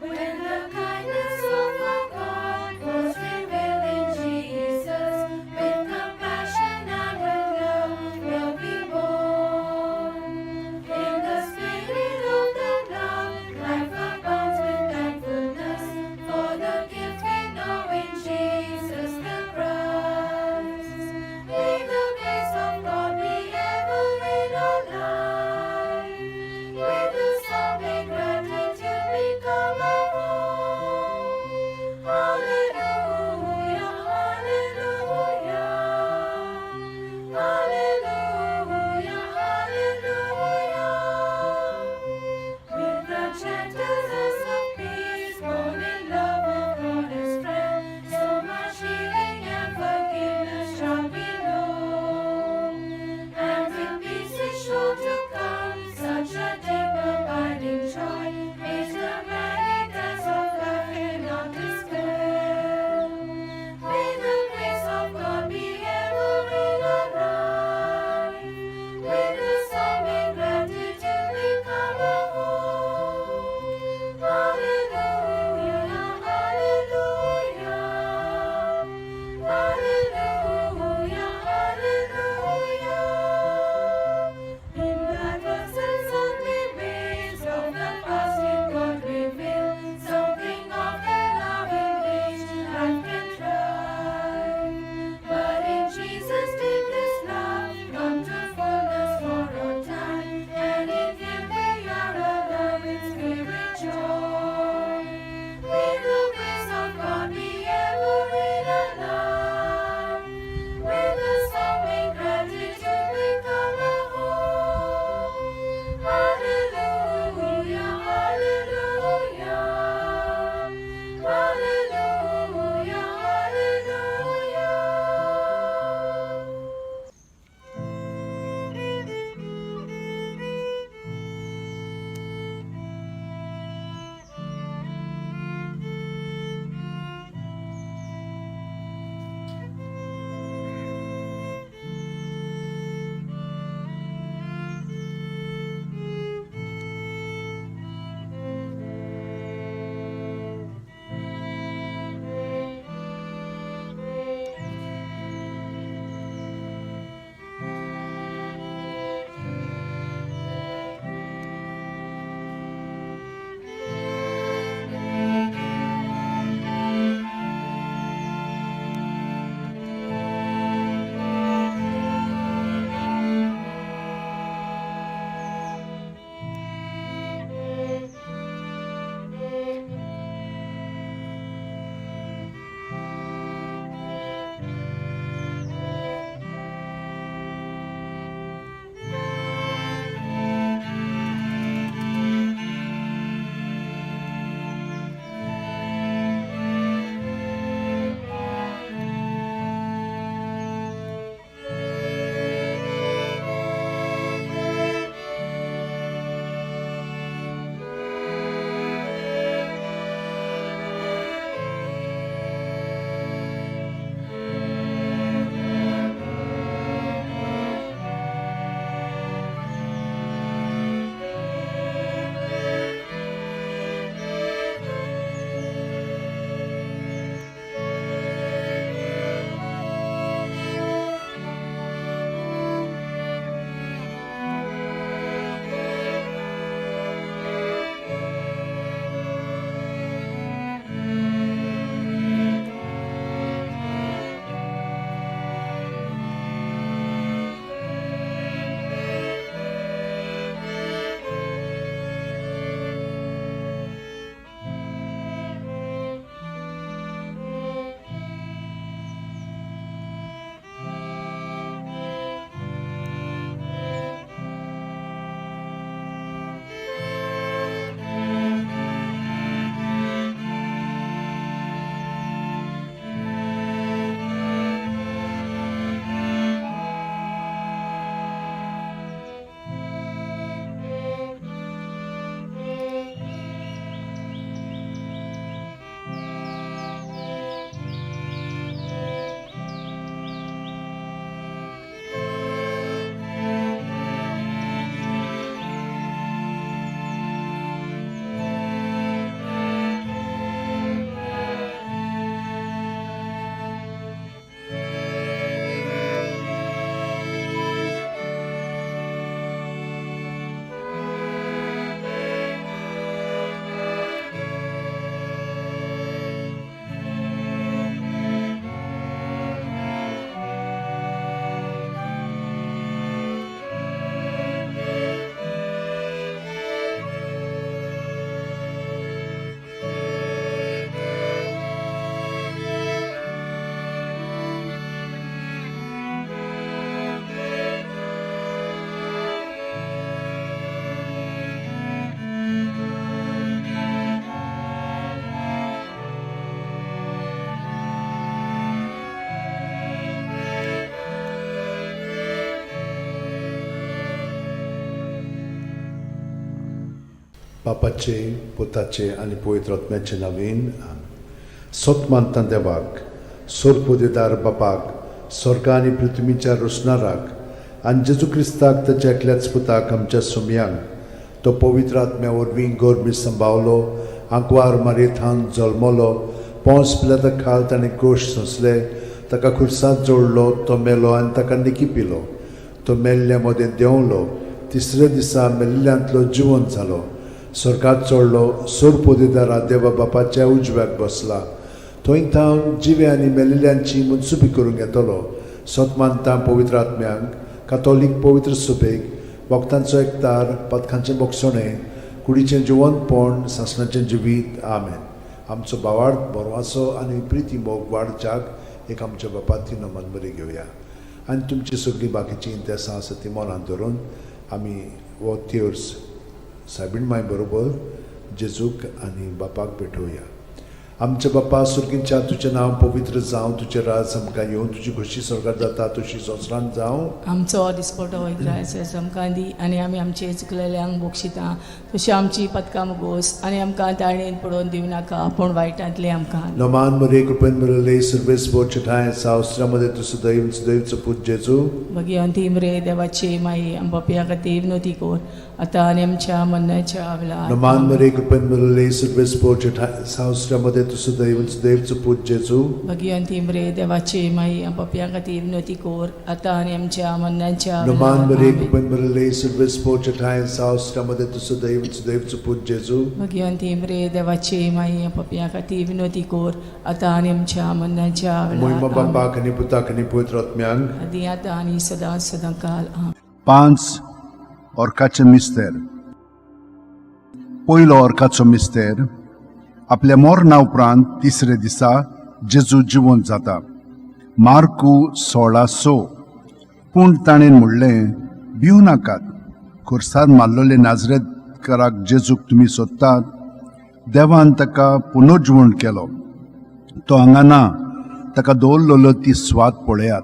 [SPEAKER 4] When the kindness of our God was revealed in Jesus, with compassion and with love will be born. In the spirit of that love, life abounds with thankfulness for the gift we know in Jesus the Christ. May the grace of God be ever in
[SPEAKER 1] बापाचे, पुताचे आनी पवित्र आत्म्याचे नवीन. सत मानता देवाक, सोरपोदेदार बापाक, स्वर्गा आनी पृथ्वीच्या रोसणाराक, आनी जेजू क्रिस्ताक, ताच्या एकल्याच पुताक, आमच्या सुमयांक, तो पवित्र आत्म्या वरवीं गोरमी संभावलो, आंकवार मारयेथान जल्मलो, पोंस पिलाता खाल ताणें गोश सोंसले, ताका खुर्सांत जोडलो, तो मेलो आनी ताका निकी पिलो, तो मेल्ल्या मदें देंवलो, तिसऱ्या दिसा मेल्ल्यांतलो जिवंत जालो, स्वर्गात चडलो, सोरपोदेदारा देवा बापाच्या उजव्याक बसला, थंय थावन जिवे आनी मेल्ल्यांची मनसुबी करूंक येतलो. सत मानता पवित्र आत्म्यांक, कातोलीक पवित्र सुबेक, वखदांचो एकतार, पदकांचें बोगसणें, कुडीचें जिवंतपण, सासणाचें जिवीत. आमेन. आमचो भावार्थ, बरवासो आनी प्रिती मोग वाडच्याक एक आमच्या बापाती नमन बरी घेवया आनी तुमची सगळीं बाकीचीं इंतेसां आसा ती मनांत धरून आमी हो तेर्स सायबीण माय बरोबर जेजूक आनी बापाक भेटोवया. आमच्या बापा सुर्गींच्या, तुजें नांव पवित्र जावं, तुजें राज आमकां येवं, तुजी खोशी स्वर्गात जाता तशी संवसारांत जावं.
[SPEAKER 2] आमचो दिसपटो इग्रायस आमकां दी आनी आमी आमचे चुकलेल्यांक बक्षिता तशी आमची पदकां मुगोस आनी आमकां ताळणेन पडोवन दिवं नाका, पूण वायटांतले आमकां.
[SPEAKER 1] नमान मरे, कृपेन मिळले, सर्वेस बोचठाय सावस्त्रामध्ये तूं सदैव सदैवचो पूत जेजू.
[SPEAKER 2] भगिवंती मरे देवाची माई, आम पापया खातीर विनवती कर, आतां आनी आमच्या मरणाच्या वेळार.
[SPEAKER 1] नमान मरे, कृपेन मिळले, सर्वेस बोचठाय सावस्त्रामध्ये तूं सदैव सदैवचो पूत जेजू.
[SPEAKER 2] भगिवंती मरे देवाची माई, आम पापया खातीर विनवती कर, आतां आनी आमच्या मरणाच्या
[SPEAKER 1] नमान
[SPEAKER 2] वेळार.
[SPEAKER 1] मरे,
[SPEAKER 2] आमेन.
[SPEAKER 1] कृपेन मिळले, सर्वेस बोचठाय सावस्त्रामध्ये तूं सदैव सदैवचो पूत जेजू.
[SPEAKER 2] भगिवंती मरे देवाची माई, आम पापया खातीर विनवती कर, आतां आनी आमच्या मरणाच्या
[SPEAKER 1] मोहिमा
[SPEAKER 2] वेळार. आमेन.
[SPEAKER 1] बापाक आनी पुताक आनी पवित्र आत्म्यांक.
[SPEAKER 2] आदी आतां आनी सदां सदां काल. आमेन.
[SPEAKER 3] पांच ऑर्काचे मिस्तेर. पयलो ऑर्काचो मिस्तेर, आपल्या मरणा उपरांत तिसरे दिसा जेजू जिवंत जाता. मार्कू 16:6. पूण ताणें म्हणलें, भिवू नाकात. खुर्सार मारलेले नाजरेतकाराक जेजूक तुमी सोदतात. देवान ताका पुनर्जिवण केलो. तो हांगा ना. ताका दवरलेलो ती स्वाद पळयात.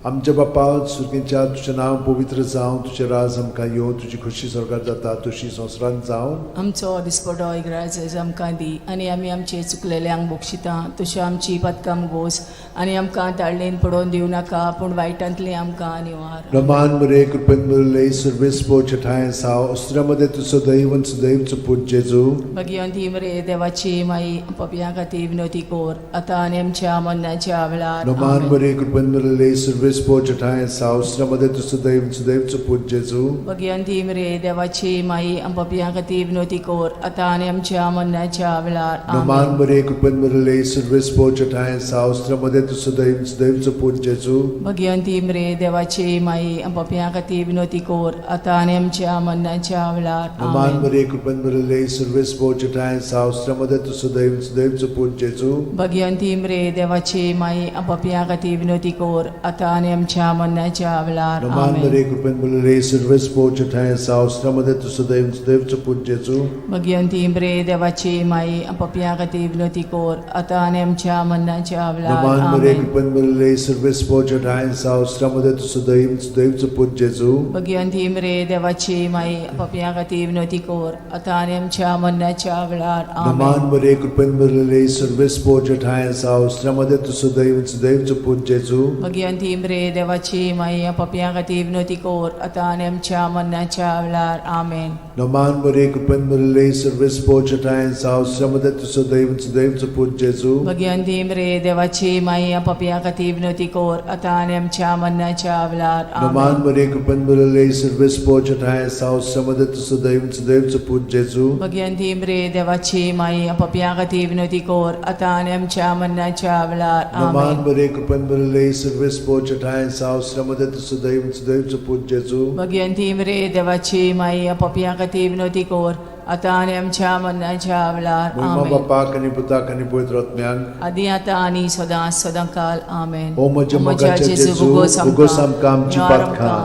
[SPEAKER 1] आमच्या बापा सुर्गीच्या, तुजें नांव पवित्र जावं, तुजें राज आमकां येवं, तुजी खोशी स्वर्गात जाता तशी संवसारांत जावं.
[SPEAKER 2] आमचो दिसपटो इग्राज आमकां दी आनी आमी आमचे चुकलेल्यांक बक्षिता तशी आमची पदकां गोस आनी आमकां ताळणेन पडोवन दिवं नाका, पूण वायटांतली आमकां निवार.
[SPEAKER 1] रमान मरे, कृपेन मुरले, सर्वेस पोचठाय साव अस्त्रामध्ये तूं सदैव सदैवचो पूत जेजू.
[SPEAKER 2] भगिवंती मरे देवाची माई, पपया खातीर विनवती कर, आतां आनी आमच्या मरणाच्या वेळार.
[SPEAKER 1] रमान
[SPEAKER 2] आमेन.
[SPEAKER 1] मरे, कृपेन मुरले, सर्वेस पोचठाय साव अस्त्रामध्ये तूं सदैव सदैवचो पूत जेजू.
[SPEAKER 2] भगिवंती मरे देवाची माई, पपया खातीर विनवती कर, आतां आनी आमच्या मरणाच्या वेळार.
[SPEAKER 1] रमान
[SPEAKER 2] आमेन.
[SPEAKER 1] मरे, कृपेन मुरले, सर्वेस पोचठाय साव अस्त्रामध्ये तूं सदैव सदैवचो पूत जेजू.
[SPEAKER 2] भगिवंती मरे देवाची माई, पपया खातीर विनवती कर, आतां आनी आमच्या मरणाच्या वेळार.
[SPEAKER 1] रमान
[SPEAKER 2] आमेन.
[SPEAKER 1] मरे, कृपेन मुरले, सर्वेस पोचठाय साव अस्त्रामध्ये तूं सदैव सदैवचो पूत जेजू.
[SPEAKER 2] भगिवंती मरे देवाची माई, पपया खातीर विनवती कर, आतां आनी आमच्या मरणाच्या वेळार.
[SPEAKER 1] रमान
[SPEAKER 2] आमेन.
[SPEAKER 1] मरे, कृपेन मुरले, सर्वेस पोचठाय साव अस्त्रामध्ये तूं सदैव सदैवचो पूत जेजू.
[SPEAKER 2] भगिवंती मरे देवाची माई, पपया खातीर विनवती कर, आतां आनी आमच्या मरणाच्या वेळार.
[SPEAKER 1] रमान मरे,
[SPEAKER 2] आमेन.
[SPEAKER 1] कृपेन मुरले, सर्वेस पोचठाय साव अस्त्रामध्ये तूं सदैव सदैवचो पूत जेजू.
[SPEAKER 2] भगिवंती मरे देवाची माई, पपया खातीर विनवती कर, आतां आनी आमच्या मरणाच्या वेळार.
[SPEAKER 1] रमान
[SPEAKER 2] आमेन.
[SPEAKER 1] मरे, कृपेन मुरले, सर्वेस पोचठाय साव अस्त्रामध्ये तूं सदैव सदैवचो पूत जेजू.
[SPEAKER 2] भगिवंती मरे देवाची माई, पपया खातीर विनवती कर, आतां आनी आमच्या मरणाच्या वेळार. आमेन.
[SPEAKER 1] रमान मरे, कृपेन मुरले, सर्वेस पोचठाय साव अस्त्रामध्ये तूं सदैव सदैवचो पूत जेजू.
[SPEAKER 2] भगिवंती मरे देवाची माई, पपया खातीर विनवती कर, आतां आनी आमच्या मरणाच्या वेळार.
[SPEAKER 1] रमान
[SPEAKER 2] आमेन.
[SPEAKER 1] मरे, कृपेन मुरले, सर्वेस पोचठाय साव अस्त्रामध्ये तूं सदैव सदैवचो पूत जेजू.
[SPEAKER 2] भगिवंती मरे देवाची माई, पपया खातीर विनवती कर, आतां आनी आमच्या मरणाच्या वेळार.
[SPEAKER 1] रमान
[SPEAKER 2] आमेन.
[SPEAKER 1] मरे, कृपेन मुरले, सर्वेस पोचठाय साव अस्त्रामध्ये तूं सदैव सदैवचो पूत जेजू.
[SPEAKER 2] भगिवंती मरे देवाची माई, पपया खातीर विनवती कर, आतां आनी आमच्या मरणाच्या वेळार.
[SPEAKER 1] महिमा
[SPEAKER 2] आमेन.
[SPEAKER 1] बापाक आनी पुताक आनी पवित्र आत्म्याक.
[SPEAKER 2] आदी आतां आनी सदां सदां काल. आमेन.
[SPEAKER 1] ओ म्हज्या मोगाच्या जेजू, उगोस आमकां आमची पातकां,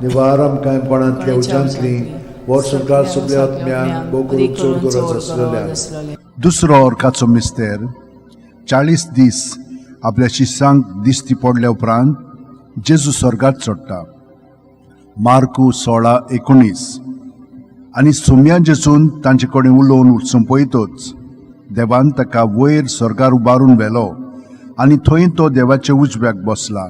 [SPEAKER 1] निवार आमकां कोणांतल्या उज्यांतली, वर्सभर सगल्या आत्म्यांक, भोव करून चड गरज आसलेल्या.
[SPEAKER 3] दुसरो ऑर्काचो मिस्तेर, 40 दीस आपल्या शिसांक दिश्टी पडल्या उपरांत जेजू स्वर्गात चडटा. मार्कू 16:19. आनी सोम्या जेजून तांचे कडेन उलोवन सोंपयतच देवान ताका वयर स्वर्गार उबारून व्हेलो आनी थंय तो देवाच्या उजव्याक बसला.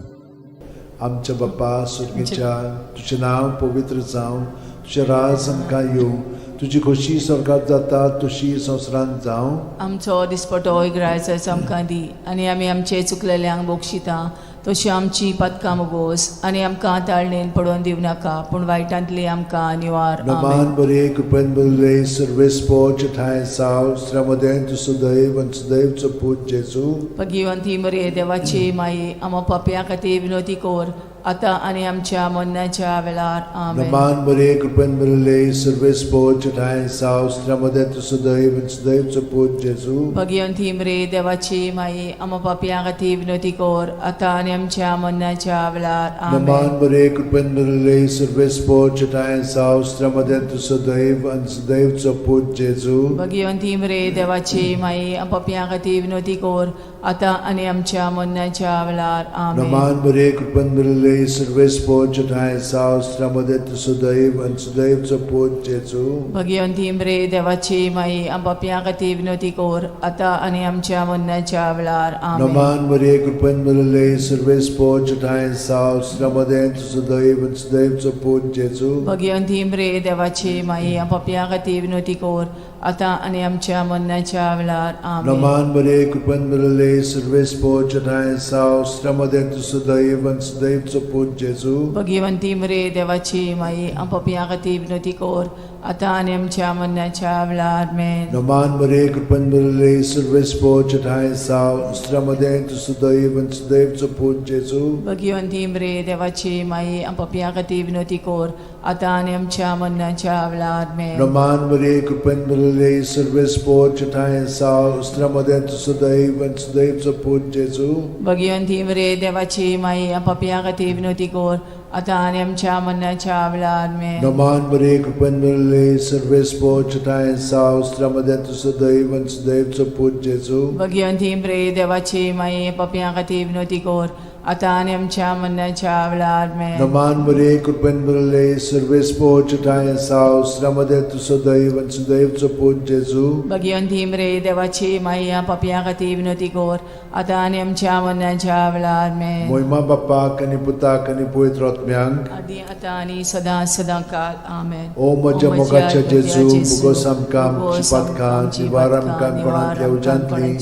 [SPEAKER 1] आमच्या बाप्पा सुर्गीच्या, तुजें नांव पवित्र जावं, तुजें राज आमकां येवं, तुजी खोशी स्वर्गात जाता तशी संवसारांत जावं.
[SPEAKER 2] आमचो दिसपटो इग्रायचो आमकां दी आनी आमी आमचे चुकलेल्यांक बक्षिता तशी आमची पदकां मुगोस आनी आमकां ताळणेन पडोवन दिवं नाका पूण वायटांतली आमकां निवार. आमेन.
[SPEAKER 1] नमान बरे कृपेन बरले सर्वेस्पोच ठांय साव श्रमदें तूं सुदैव आनी सुदैवचो पूत जेजू.
[SPEAKER 2] भगिवंती मरे देवाची माई, आमा पापया खातीर विनोती कोर आतां आनी आमच्या मरणाच्या वेळार. आमेन.
[SPEAKER 1] नमान बरे कृपेन बरले सर्वेस्पोच ठांय साव श्रमदें तूं सुदैव आनी सुदैवचो पूत जेजू.
[SPEAKER 2] भगिवंती मरे देवाची माई, आमा पापया खातीर विनोती कोर आतां आनी आमच्या मरणाच्या वेळार. आमेन.
[SPEAKER 1] नमान बरे कृपेन बरले सर्वेस्पोच ठांय साव श्रमदें तूं सुदैव आनी सुदैवचो पूत जेजू.
[SPEAKER 2] भगिवंती मरे देवाची माई, आमा खातीर विनोती कोर आतां आनी आमच्या मरणाच्या वेळार. आमेन.
[SPEAKER 1] नमान बरे कृपेन बरले सर्वेस्पोच ठांय साव श्रमदें तूं सुदैव आनी सुदैवचो पूत जेजू.
[SPEAKER 2] भगिवंती मरे देवाची माई, आमच्या खातीर विनोती कोर आतां आनी आमच्या मरणाच्या वेळार. आमेन.
[SPEAKER 1] नमान मरे कृपेन भरिल्ले सर्वेस्पोच ठांय साव श्रमदें तुझं सुदैव आनी सुदैवचो पूत जेजू.
[SPEAKER 2] भगिवंती मरे देवाची माई, आमच्या खातीर विनोती कोर आतां आनी आमच्या मरणाच्या वेळार. आमेन.
[SPEAKER 1] नमान मरे कृपेन भरिल्ले सर्वेस्पोच ठांय साव श्रमदें तुझं सुदैव आनी सुदैवचो पूत जेजू.
[SPEAKER 2] भगिवंती मरे देवाची माई, आमच्या खातीर विनोती कोर आतां आनी आमच्या मरणाच्या वेळार. आमेन.
[SPEAKER 1] नमान मरे कृपेन भरिल्ले सर्वेस्पोच ठांय साव श्रमदें तुझं सुदैव आनी सुदैवचो पूत जेजू.
[SPEAKER 2] भगिवंती मरे देवाची माई, आमच्या खातीर विनोती कोर आतां आनी आमच्या मरणाच्या वेळार. आमेन.
[SPEAKER 1] नमान मरे कृपेन भरिल्ले सर्वेस्पोच ठांय साव श्रमदें तुझं सुदैव आनी सुदैवचो पूत जेजू.
[SPEAKER 2] भगिवंती मरे देवाची माई, आमच्या खातीर विनोती कोर आतां आनी आमच्या मरणाच्या वेळार. आमेन.
[SPEAKER 1] नमान मरे कृपेन भरिल्ले सर्वेस्पोच ठांय साव श्रमदें तुझं सुदैव आनी सुदैवचो पूत जेजू.
[SPEAKER 2] भगिवंती मरे देवाची माई, पापयां खातीर विनोती कोर आतां आनी आमच्या मरणाच्या वेळार. आमेन.
[SPEAKER 1] नमान मरे कृपेन भरिल्ले सर्वेस्पोच ठांय साव श्रमदें तुझं सुदैव आनी सुदैवचो पूत जेजू.
[SPEAKER 2] भगिवंती मरे देवाची माई, पापयां खातीर विनोती कोर आतां आनी आमच्या मरणाच्या वेळार. आमेन.
[SPEAKER 1] मोहिमा बाप्पाक आनी पुताक आनी पवित्र आत्म्यांक,
[SPEAKER 2] आदी आतां आनी सदां सदां काल. आमेन.
[SPEAKER 1] ओ म्हज्या मोगाच्या जेजू, मुगोस आमकां आमची पातकां निवार आमकां कोणांतल्या उज्यांतली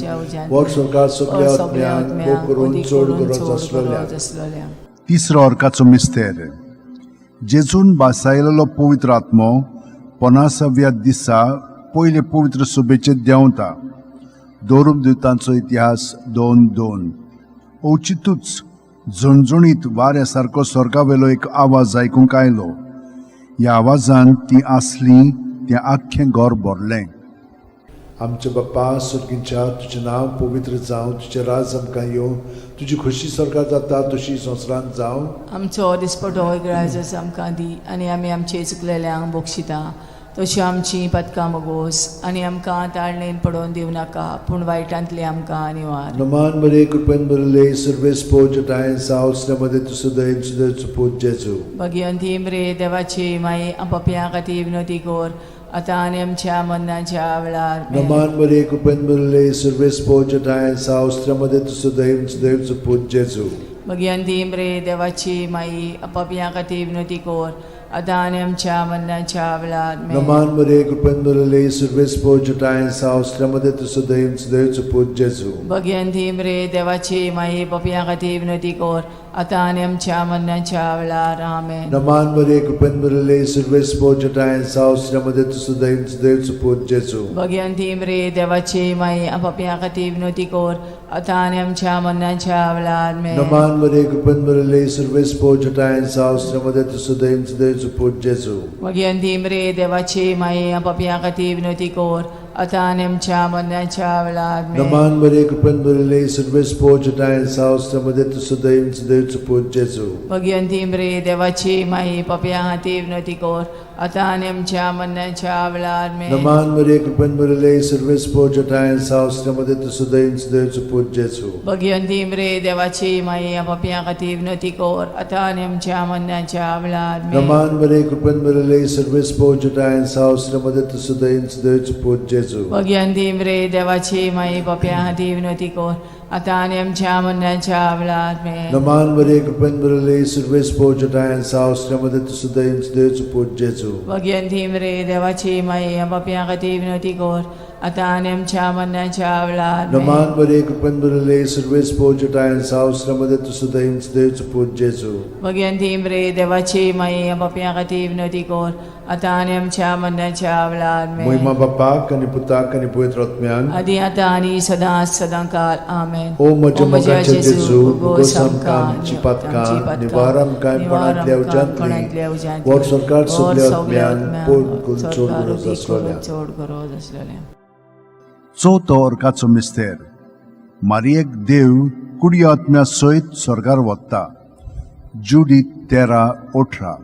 [SPEAKER 1] वर स्वर्गात सगल्या आत्म्यांक भोग करून चड गरज आसलेल्या.
[SPEAKER 2] आसलेल्या.
[SPEAKER 3] तिसरो अर्काचो मिस्तेर. जेजून बासायलेलो पवित्र आत्मो पन्नासाव्या दिसा पयले पवित्र सभेचेर देंवता. दोरूप दिवतांचो इतिहास 2:2. अवचितूच झणझणीत वाऱ्या सारको स्वर्गावेलो एक आवाज आयकूंक आयलो. ह्या आवाजान ती आसली तें आख्खें घर भरलें.
[SPEAKER 1] आमच्या बाप्पा सुर्गींच्या, तुजें नांव पवित्र जावं, तुजें राज आमकां येवं, तुजी खोशी स्वर्गात जाता तशी संवसारांत जावं.
[SPEAKER 2] आमचो दिसपटो इगराजच आमकां दी आनी आमी आमचे चुकलेल्यांक बक्षिता तशी आमची पदकां मगोस आनी आमकां ताळणेन पडोवन दिवं नाका पूण वायटांतली आमकां निवार.
[SPEAKER 1] नमान बरे कृपेन भरिल्ले सर्वेस्पोच ठांय साव श्रमदें तुझं सुदैव सुदैवचो पूत जेजू.
[SPEAKER 2] भगिवंती मरे देवाची माई, पापयां खातीर विनोती कोर आतां आनी आमच्या मरणाच्या वेळार. आमेन.
[SPEAKER 1] नमान बरे कृपेन भरिल्ले सर्वेस्पोच ठांय साव श्रमदें तुझं सुदैव सुदैवचो पूत जेजू.
[SPEAKER 2] भगिवंती मरे देवाची माई, पापयां खातीर विनोती कोर आतां आनी आमच्या मरणाच्या वेळार. आमेन.
[SPEAKER 1] नमान बरे कृपेन भरिल्ले सर्वेस्पोच ठांय साव श्रमदें तुझं सुदैव सुदैवचो पूत जेजू.
[SPEAKER 2] भगिवंती मरे देवाची माई, पापयां खातीर विनोती कोर आतां आनी आमच्या मरणाच्या वेळार. आमेन.
[SPEAKER 1] नमान बरे कृपेन भरिल्ले सर्वेस्पोच ठांय साव श्रमदें तुझं सुदैव सुदैवचो पूत जेजू.
[SPEAKER 2] भगिवंती मरे देवाची माई, पापयां खातीर विनोती कोर आतां आनी आमच्या मरणाच्या वेळार. आमेन.
[SPEAKER 1] नमान बरे कृपेन भरिल्ले सर्वेस्पोच ठांय साव श्रमदें तुझं सुदैव सुदैवचो पूत जेजू.
[SPEAKER 2] भगिवंती मरे देवाची माई, पापयां खातीर विनोती कोर आतां आनी आमच्या मरणाच्या वेळार आमेन.
[SPEAKER 1] नमान मरे कृपेन भरिल्ले सर्वेस्पोर जटायन सावस्त्र मध्ये तूं सदैव सदैवचो पूत जेजू.
[SPEAKER 2] भगिवंती मरे देवाची माई पापया खातीर विनवती कर आतां आनी आमच्या मरणाच्या वेळार आमेन.
[SPEAKER 1] नमान मरे कृपेन भरिल्ले सर्वेस्पोर जटायन सावस्त्र मध्ये तूं सदैव सदैवचो पूत जेजू.
[SPEAKER 2] भगिवंती मरे देवाची माई पापया खातीर विनवती कर आतां आनी आमच्या मरणाच्या वेळार आमेन.
[SPEAKER 1] नमान मरे कृपेन भरिल्ले सर्वेस्पोर जटायन सावस्त्र मध्ये तूं सदैव सदैवचो पूत जेजू.
[SPEAKER 2] भगिवंती मरे देवाची माई पापया खातीर विनवती कर आतां आनी आमच्या मरणाच्या वेळार आमेन.
[SPEAKER 1] नमान मरे कृपेन भरिल्ले सर्वेस्पोर जटायन सावस्त्र मध्ये तूं सदैव सदैवचो पूत जेजू.
[SPEAKER 2] भगिवंती मरे देवाची माई पापया खातीर विनवती कर आतां आनी आमच्या मरणाच्या वेळार आमेन.
[SPEAKER 1] नमान मरे कृपेन भरिल्ले सर्वेस्पोर जटायन सावस्त्र मध्ये तूं सदैव सदैवचो पूत जेजू.
[SPEAKER 2] भगिवंती मरे देवाची माई पापया खातीर विनवती कर आतां आनी आमच्या मरणाच्या वेळार आमेन.
[SPEAKER 1] महिमा बापाक आनी पुताक आनी पवित्र आत्म्याक.
[SPEAKER 2] आदी आतां आनी सदां सदां काल आमेन.
[SPEAKER 1] ओ म्हज्या मोगाच्या जेजू, उगोस आमकां आमची पातकां, निवार आमकां कोणांतल्या उज्यांतली, वर सरकार सगल्या आत्म्यांक पोट करून चड गरज आसलोल्या.
[SPEAKER 2] चड गरज आसलेल्या.
[SPEAKER 3] चवथो अर्काचो मिस्तेर मारियेक देव कुडी आत्म्या सयत स्वर्गार वता. जुडीत 13:18.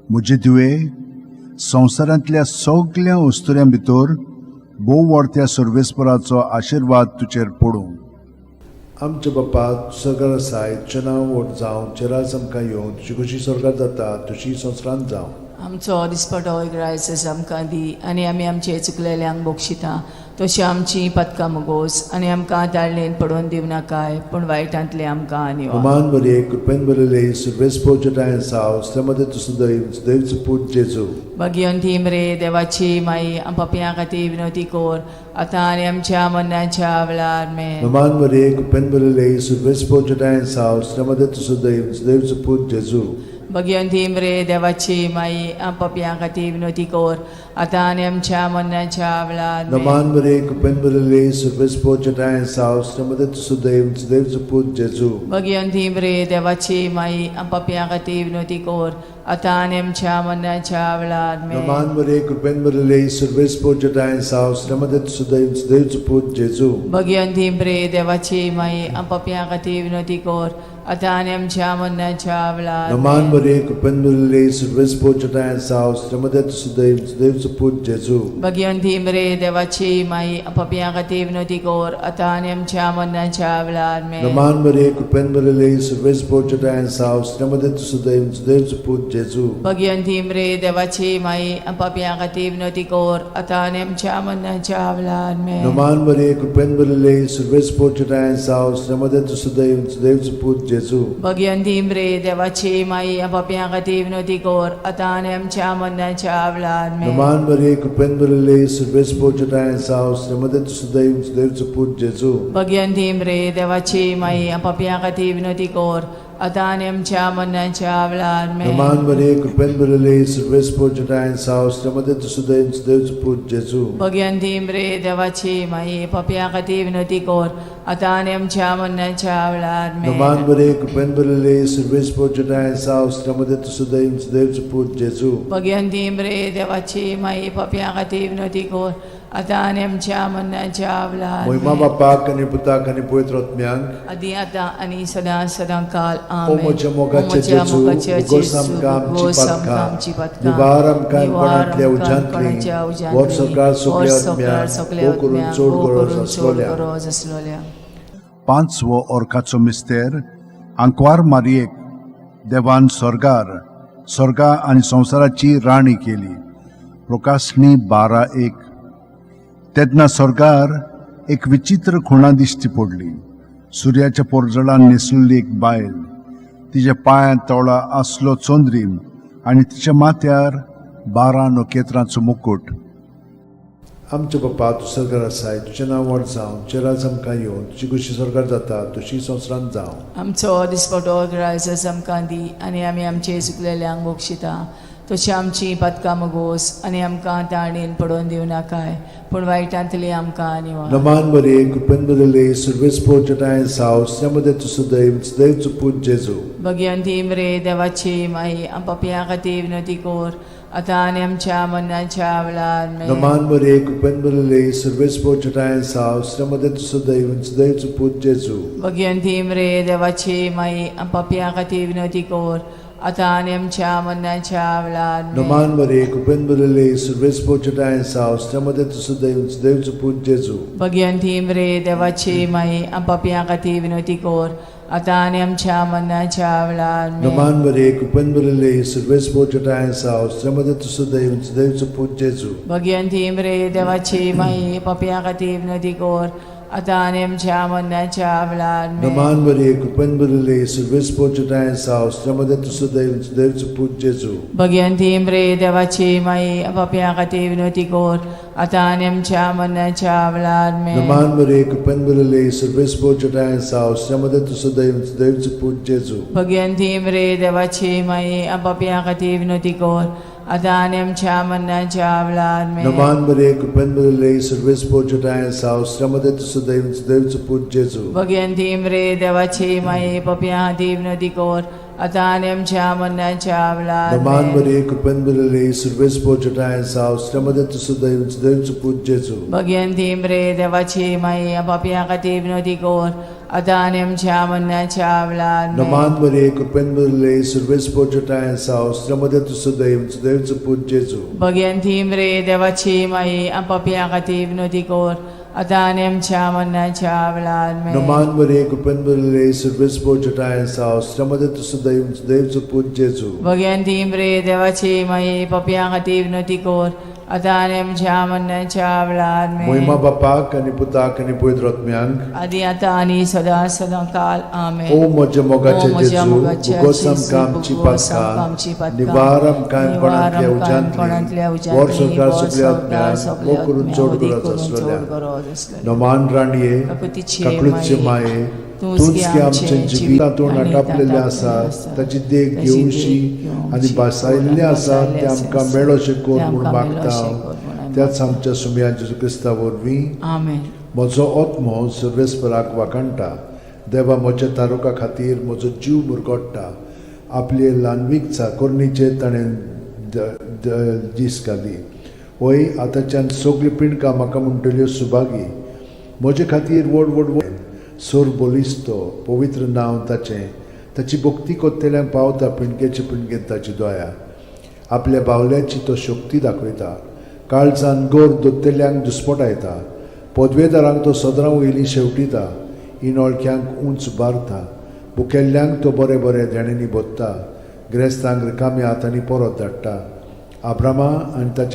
[SPEAKER 3] म्हजे धुवे, संवसारांतल्या सगल्या वस्तुऱ्यां भितर भोव व्हडत्या सर्वेस्पराचो आशिर्वाद तुजेर पडूं.
[SPEAKER 1] आमच्या बापा सरकार आसाय, तुजें नांव व्हड जावं, तुजें राज आमकां येवं, तुजी खुशी सरकार जाता तुजी संवसारांत जावं.
[SPEAKER 2] आमचो दिसपटो इग्रायस आमकां दी आनी आमी आमचे चुकलेल्यांक बक्षिता तशी आमची पदकां मुगोस आनी आमकां ताळणेन पडोवन दिवनाकाय पूण वायटांतले आमकां निवार.
[SPEAKER 1] नमान मरे कृपेन भरिल्ले सर्वेस्पोर जटायन साव मध्ये तूं सदैव सदैवचो पूत जेजू.
[SPEAKER 2] भगिवंती मरे देवाची माई पापयां खातीर विनवती कर आतां आनी आमच्या मरणाच्या वेळार आमेन.
[SPEAKER 1] नमान मरे कृपेन भरिल्ले सर्वेस्पोर जटायन साव मध्ये तूं सदैव सदैवचो पूत जेजू.
[SPEAKER 2] भगिवंती मरे देवाची माई पापयां खातीर विनवती कर आतां आनी आमच्या मरणाच्या वेळार आमेन.
[SPEAKER 1] नमान मरे कृपेन भरिल्ले सर्वेस्पोर जटायन साव मध्ये तूं सदैव सदैवचो पूत जेजू.
[SPEAKER 2] भगिवंती मरे देवाची माई पापयां खातीर विनवती कर आतां आनी आमच्या मरणाच्या वेळार आमेन.
[SPEAKER 1] नमान मरे कृपेन भरिल्ले सर्वेस्पोर जटायन साव मध्ये तूं सदैव सदैवचो पूत जेजू.
[SPEAKER 2] भगिवंती मरे देवाची माई पापयां खातीर विनवती कर आतां आनी आमच्या मरणाच्या वेळार
[SPEAKER 1] नमान
[SPEAKER 2] आमेन.
[SPEAKER 1] मरे कृपेन भरिल्ले सर्वेस्पोर जटायन साव मध्ये तूं सदैव सदैवचो पूत जेजू.
[SPEAKER 2] भगिवंती मरे देवाची माई पापयां खातीर विनवती कर आतां आनी आमच्या मरणाच्या वेळार आमेन.
[SPEAKER 1] नमान मरे कृपेन भरिल्ले सर्वेस्पोर जटायन साव मध्ये तूं सदैव सदैवचो पूत जेजू.
[SPEAKER 2] भगिवंती मरे देवाची माई पापयां खातीर विनवती कर आतां आनी आमच्या मरणाच्या वेळार आमेन.
[SPEAKER 1] नमान मरे कृपेन भरिल्ले सर्वेस्पोर जटायन साव मध्ये तूं सदैव सदैवचो पूत जेजू.
[SPEAKER 2] भगिवंती मरे देवाची माई पापयां खातीर विनवती कर आतां आनी आमच्या मरणाच्या वेळार आमेन.
[SPEAKER 1] नमान मरे कृपेन भरिल्ले सर्वेस्पोर जटायन साव मध्ये तूं सदैव सदैवचो पूत जेजू.
[SPEAKER 2] भगिवंती मरे देवाची माई पापयां खातीर विनवती कर आतां आनी आमच्या मरणाच्या वेळार आमेन.
[SPEAKER 1] नमान मरे कृपेन भरिल्ले सर्वेस्पोर जटायन साव मध्ये तूं सदैव सदैवचो पूत जेजू.
[SPEAKER 2] भगिवंती मरे देवाची माई पापयां खातीर विनवती कर आतां आनी आमच्या मरणाच्या वेळार आमेन.
[SPEAKER 1] नमान मरे कृपेन भरिल्ले सर्वेस्पोर जटायन साव मध्ये तूं सदैव सदैवचो पूत जेजू.
[SPEAKER 2] भगिवंती मरे देवाची माई पापयां खातीर विनवती कर आतां आनी आमच्या मरणाच्या वेळार
[SPEAKER 1] महिमा
[SPEAKER 2] आमेन.
[SPEAKER 1] बापाक आनी पुताक आनी पवित्र आत्म्याक.
[SPEAKER 2] आदी आतां आनी सदां सदां काल
[SPEAKER 1] ओ
[SPEAKER 2] आमेन.
[SPEAKER 1] म्हज्या मोगाचे
[SPEAKER 2] म्हज्या
[SPEAKER 1] जेजू,
[SPEAKER 2] मोगाच्या
[SPEAKER 1] उगोस
[SPEAKER 2] जेजू,
[SPEAKER 1] आमकां आमची
[SPEAKER 2] उगोस आमकां
[SPEAKER 1] पातकां,
[SPEAKER 2] आमची पातकां,
[SPEAKER 1] निवार आमकां
[SPEAKER 2] निवार
[SPEAKER 1] कोणांतल्या
[SPEAKER 2] आमकां
[SPEAKER 1] उज्यांतली,
[SPEAKER 2] कोणाच्या उज्यांतली,
[SPEAKER 1] वर सरकार सगल्या
[SPEAKER 2] वर सरकार
[SPEAKER 1] आत्म्यांक,
[SPEAKER 2] सगल्या
[SPEAKER 1] भोव करून
[SPEAKER 2] आत्म्यांक,
[SPEAKER 1] चड
[SPEAKER 2] भोव
[SPEAKER 1] गरज
[SPEAKER 2] करून चड
[SPEAKER 1] आसलोल्या.
[SPEAKER 2] गरज आसलोल्या.
[SPEAKER 3] पांचवो अर्काचो मिस्तेर आंकवार मारियेक देवान स्वर्गार स्वर्गा आनी संवसाराची राणी केली. प्रकाशणी 12:1. तेन्ना स्वर्गार एक विचित्र खुणा दिश्टी पडली. सुर्याच्या पोरजळान न्हेसलेली एक बायल, तिच्या पांयांत तोळा आसलो चंद्रीम आनी तिच्या माथ्यार 12 नखेत्रांचो मुकूट.
[SPEAKER 1] आमच्या बापा तूं सरकार आसाय, तुजें नांव व्हड जावं, तुजें राज आमकां येवं, तुजी खुशी सरकार जाता तुजी संवसारांत जावं.
[SPEAKER 2] आमचो दिसपटो ग्रायस आमकां दी आनी आमी आमचे चुकलेल्यांक बक्षिता तशी आमची पातकां मगोस आनी आमकां ताणेन पडोवन दिवं नाकाय पूण वायटांतली आमकां निवार.
[SPEAKER 1] नमान मरिये, कृपेन भरिल्ले, सर्वेस्पर तुजोठांय आसा, स्त्रियां मदें तूं सुदैव, सुदैव तुजो पूत जेजू.
[SPEAKER 2] भगिनी मरे देवाची माई, आम पापयां खातीर विनवती कर आतां आनी आमच्या मरणाच्या वेळार. आमेन.
[SPEAKER 1] नमान मरिये, कृपेन भरिल्ले, सर्वेस्पर तुजोठांय आसा, स्त्रियां मदें तूं सुदैव, सुदैव तुजो पूत जेजू.
[SPEAKER 2] भगिनी मरे देवाची माई, आम पापयां खातीर विनवती कर आतां आनी आमच्या मरणाच्या वेळार. आमेन.
[SPEAKER 1] नमान मरिये, कृपेन भरिल्ले, सर्वेस्पर तुजोठांय आसा, स्त्रियां मदें तूं सुदैव, सुदैव तुजो पूत जेजू.
[SPEAKER 2] भगिनी मरे देवाची माई, आम पापयां खातीर विनवती कर आतां आनी आमच्या मरणाच्या वेळार. आमेन.
[SPEAKER 1] नमान मरिये, कृपेन भरिल्ले, सर्वेस्पर तुजोठांय आसा, स्त्रियां मदें तूं सुदैव, सुदैव तुजो पूत जेजू.
[SPEAKER 2] भगिनी मरे देवाची माई, पापयां खातीर विनवती कर आतां आनी आमच्या मरणाच्या वेळार. आमेन.
[SPEAKER 1] नमान मरिये, कृपेन भरिल्ले, सर्वेस्पर तुजोठांय आसा, स्त्रियां मदें तूं सुदैव, सुदैव तुजो पूत जेजू.
[SPEAKER 2] भगिनी मरे देवाची माई, पापयां खातीर विनवती कर आतां आनी आमच्या मरणाच्या वेळार. आमेन.
[SPEAKER 1] नमान मरिये, कृपेन भरिल्ले, सर्वेस्पर तुजोठांय आसा, स्त्रियां मदें तूं सुदैव, सुदैव तुजो पूत जेजू.
[SPEAKER 2] भगिनी मरे देवाची माई, पापयां खातीर विनवती कर आतां आनी आमच्या मरणाच्या वेळार. आमेन.
[SPEAKER 1] नमान मरिये, कृपेन भरिल्ले, सर्वेस्पर तुजोठांय आसा, स्त्रियां मदें तूं सुदैव, सुदैव तुजो पूत जेजू.
[SPEAKER 2] भगिनी मरे देवाची माई, पापयां खातीर विनवती कर आतां आनी आमच्या मरणाच्या वेळार.
[SPEAKER 1] नमान
[SPEAKER 2] आमेन.
[SPEAKER 1] मरिये, कृपेन भरिल्ले, सर्वेस्पर तुजोठांय आसा, स्त्रियां मदें तूं सुदैव, सुदैव तुजो पूत जेजू.
[SPEAKER 2] भगिनी मरे देवाची माई, पापयां खातीर विनवती कर आतां आनी आमच्या मरणाच्या वेळार. आमेन.
[SPEAKER 1] नमान मरिये, कृपेन भरिल्ले, सर्वेस्पर तुजोठांय आसा, स्त्रियां मदें तूं सुदैव, सुदैव तुजो पूत जेजू.
[SPEAKER 2] भगिनी मरे देवाची माई, पापयां खातीर विनवती कर आतां आनी आमच्या मरणाच्या वेळार. आमेन.
[SPEAKER 1] नमान मरिये, कृपेन भरिल्ले, सर्वेस्पर तुजोठांय आसा, स्त्रियां मदें तूं सुदैव, सुदैव तुजो पूत जेजू.
[SPEAKER 2] भगिनी मरे देवाची माई, पापयां खातीर विनवती कर आतां आनी आमच्या मरणाच्या वेळार. आमेन.
[SPEAKER 1] मोहिमा बापाक आनी पुताक आनी पवित्र आत्म्यांक,
[SPEAKER 2] आदी आतां आनी सदां सदां काल. आमेन.
[SPEAKER 1] ओ म्हज्या मोगाचे
[SPEAKER 2] ओ म्हज्या
[SPEAKER 1] जेजू,
[SPEAKER 2] मोगाचे
[SPEAKER 1] भोगोस
[SPEAKER 2] जेजू,
[SPEAKER 1] आमकां आमची
[SPEAKER 2] भोगोस आमकां आमची
[SPEAKER 1] पातकां,
[SPEAKER 2] पातकां,
[SPEAKER 1] निवार आमकां
[SPEAKER 2] निवार
[SPEAKER 1] कोणांतल्या
[SPEAKER 2] आमकां कोणांतल्या
[SPEAKER 1] उज्यांतली,
[SPEAKER 2] उज्यांतली,
[SPEAKER 1] वर संवसार
[SPEAKER 2] वर
[SPEAKER 1] सगल्या
[SPEAKER 2] संवसार
[SPEAKER 1] आत्म्यांक,
[SPEAKER 2] सगल्या
[SPEAKER 1] मोग करून
[SPEAKER 2] आत्म्यांक,
[SPEAKER 1] चड
[SPEAKER 2] वदीक
[SPEAKER 1] गरज
[SPEAKER 2] करून चड
[SPEAKER 1] आसलेल्या.
[SPEAKER 2] गरज आसलेल्या.
[SPEAKER 1] नमान राणये,
[SPEAKER 2] काकुळटीचे
[SPEAKER 1] काकुळचे
[SPEAKER 2] माये,
[SPEAKER 1] माये,
[SPEAKER 2] तूंच
[SPEAKER 1] तूंच
[SPEAKER 2] गे
[SPEAKER 1] की
[SPEAKER 2] आमचें
[SPEAKER 1] आमचें
[SPEAKER 2] जिवीत
[SPEAKER 1] जिवितांतून
[SPEAKER 2] आनी
[SPEAKER 1] आटापलेलें
[SPEAKER 2] ताटापलेलें
[SPEAKER 1] आसा,
[SPEAKER 2] आसा,
[SPEAKER 1] ताची देख
[SPEAKER 2] ताची देख
[SPEAKER 1] घेवशी
[SPEAKER 2] घेवशी
[SPEAKER 1] आनी भासायल्लें आसा
[SPEAKER 2] भासायल्लें
[SPEAKER 1] तें आमकां
[SPEAKER 2] आसा,
[SPEAKER 1] मेळोशें कर
[SPEAKER 2] तें
[SPEAKER 1] म्हूण
[SPEAKER 2] आमकां
[SPEAKER 1] मागता.
[SPEAKER 2] मेळोशें कर म्हूण आमी
[SPEAKER 1] त्याच आमच्या सुमया जेजू क्रिस्ता वरवीं.
[SPEAKER 2] आमेन.
[SPEAKER 1] म्हजो आत्मो सर्वेस्पराक वाखाणटा, देवा म्हज्या तारुका खातीर म्हजो जीव मुरगोट्टा. आपले ल्हानवीक चाकोरणीचेर ताणें दीस घाली. वय, आतांच्यान सगळीं पिंडकां म्हाका म्हणटल्यो सुभागी. म्हजे खातीर व्हड व्हड व्हड सोर बलिस्तो पवित्र नांव ताचें. ताची भक्ती कोत्तेल्यांक पावता पिंडकेचे पिंडकेन ताची दया. आपल्या बावल्याची तो शक्ती दाखयता, काळजान गोर दोत्तेल्यांक दुस्पटायता. पदवेदारांक तो सदरां वयलीं शेवटिता, इनोळख्यांक उंच बारता. भुकेल्ल्यांक तो बरें बरें देण्यांनी भोत्ता, ग्रेस्तांक रिकाम्या हातांनी परत धाडटा. आब्रामा आनी ताच्या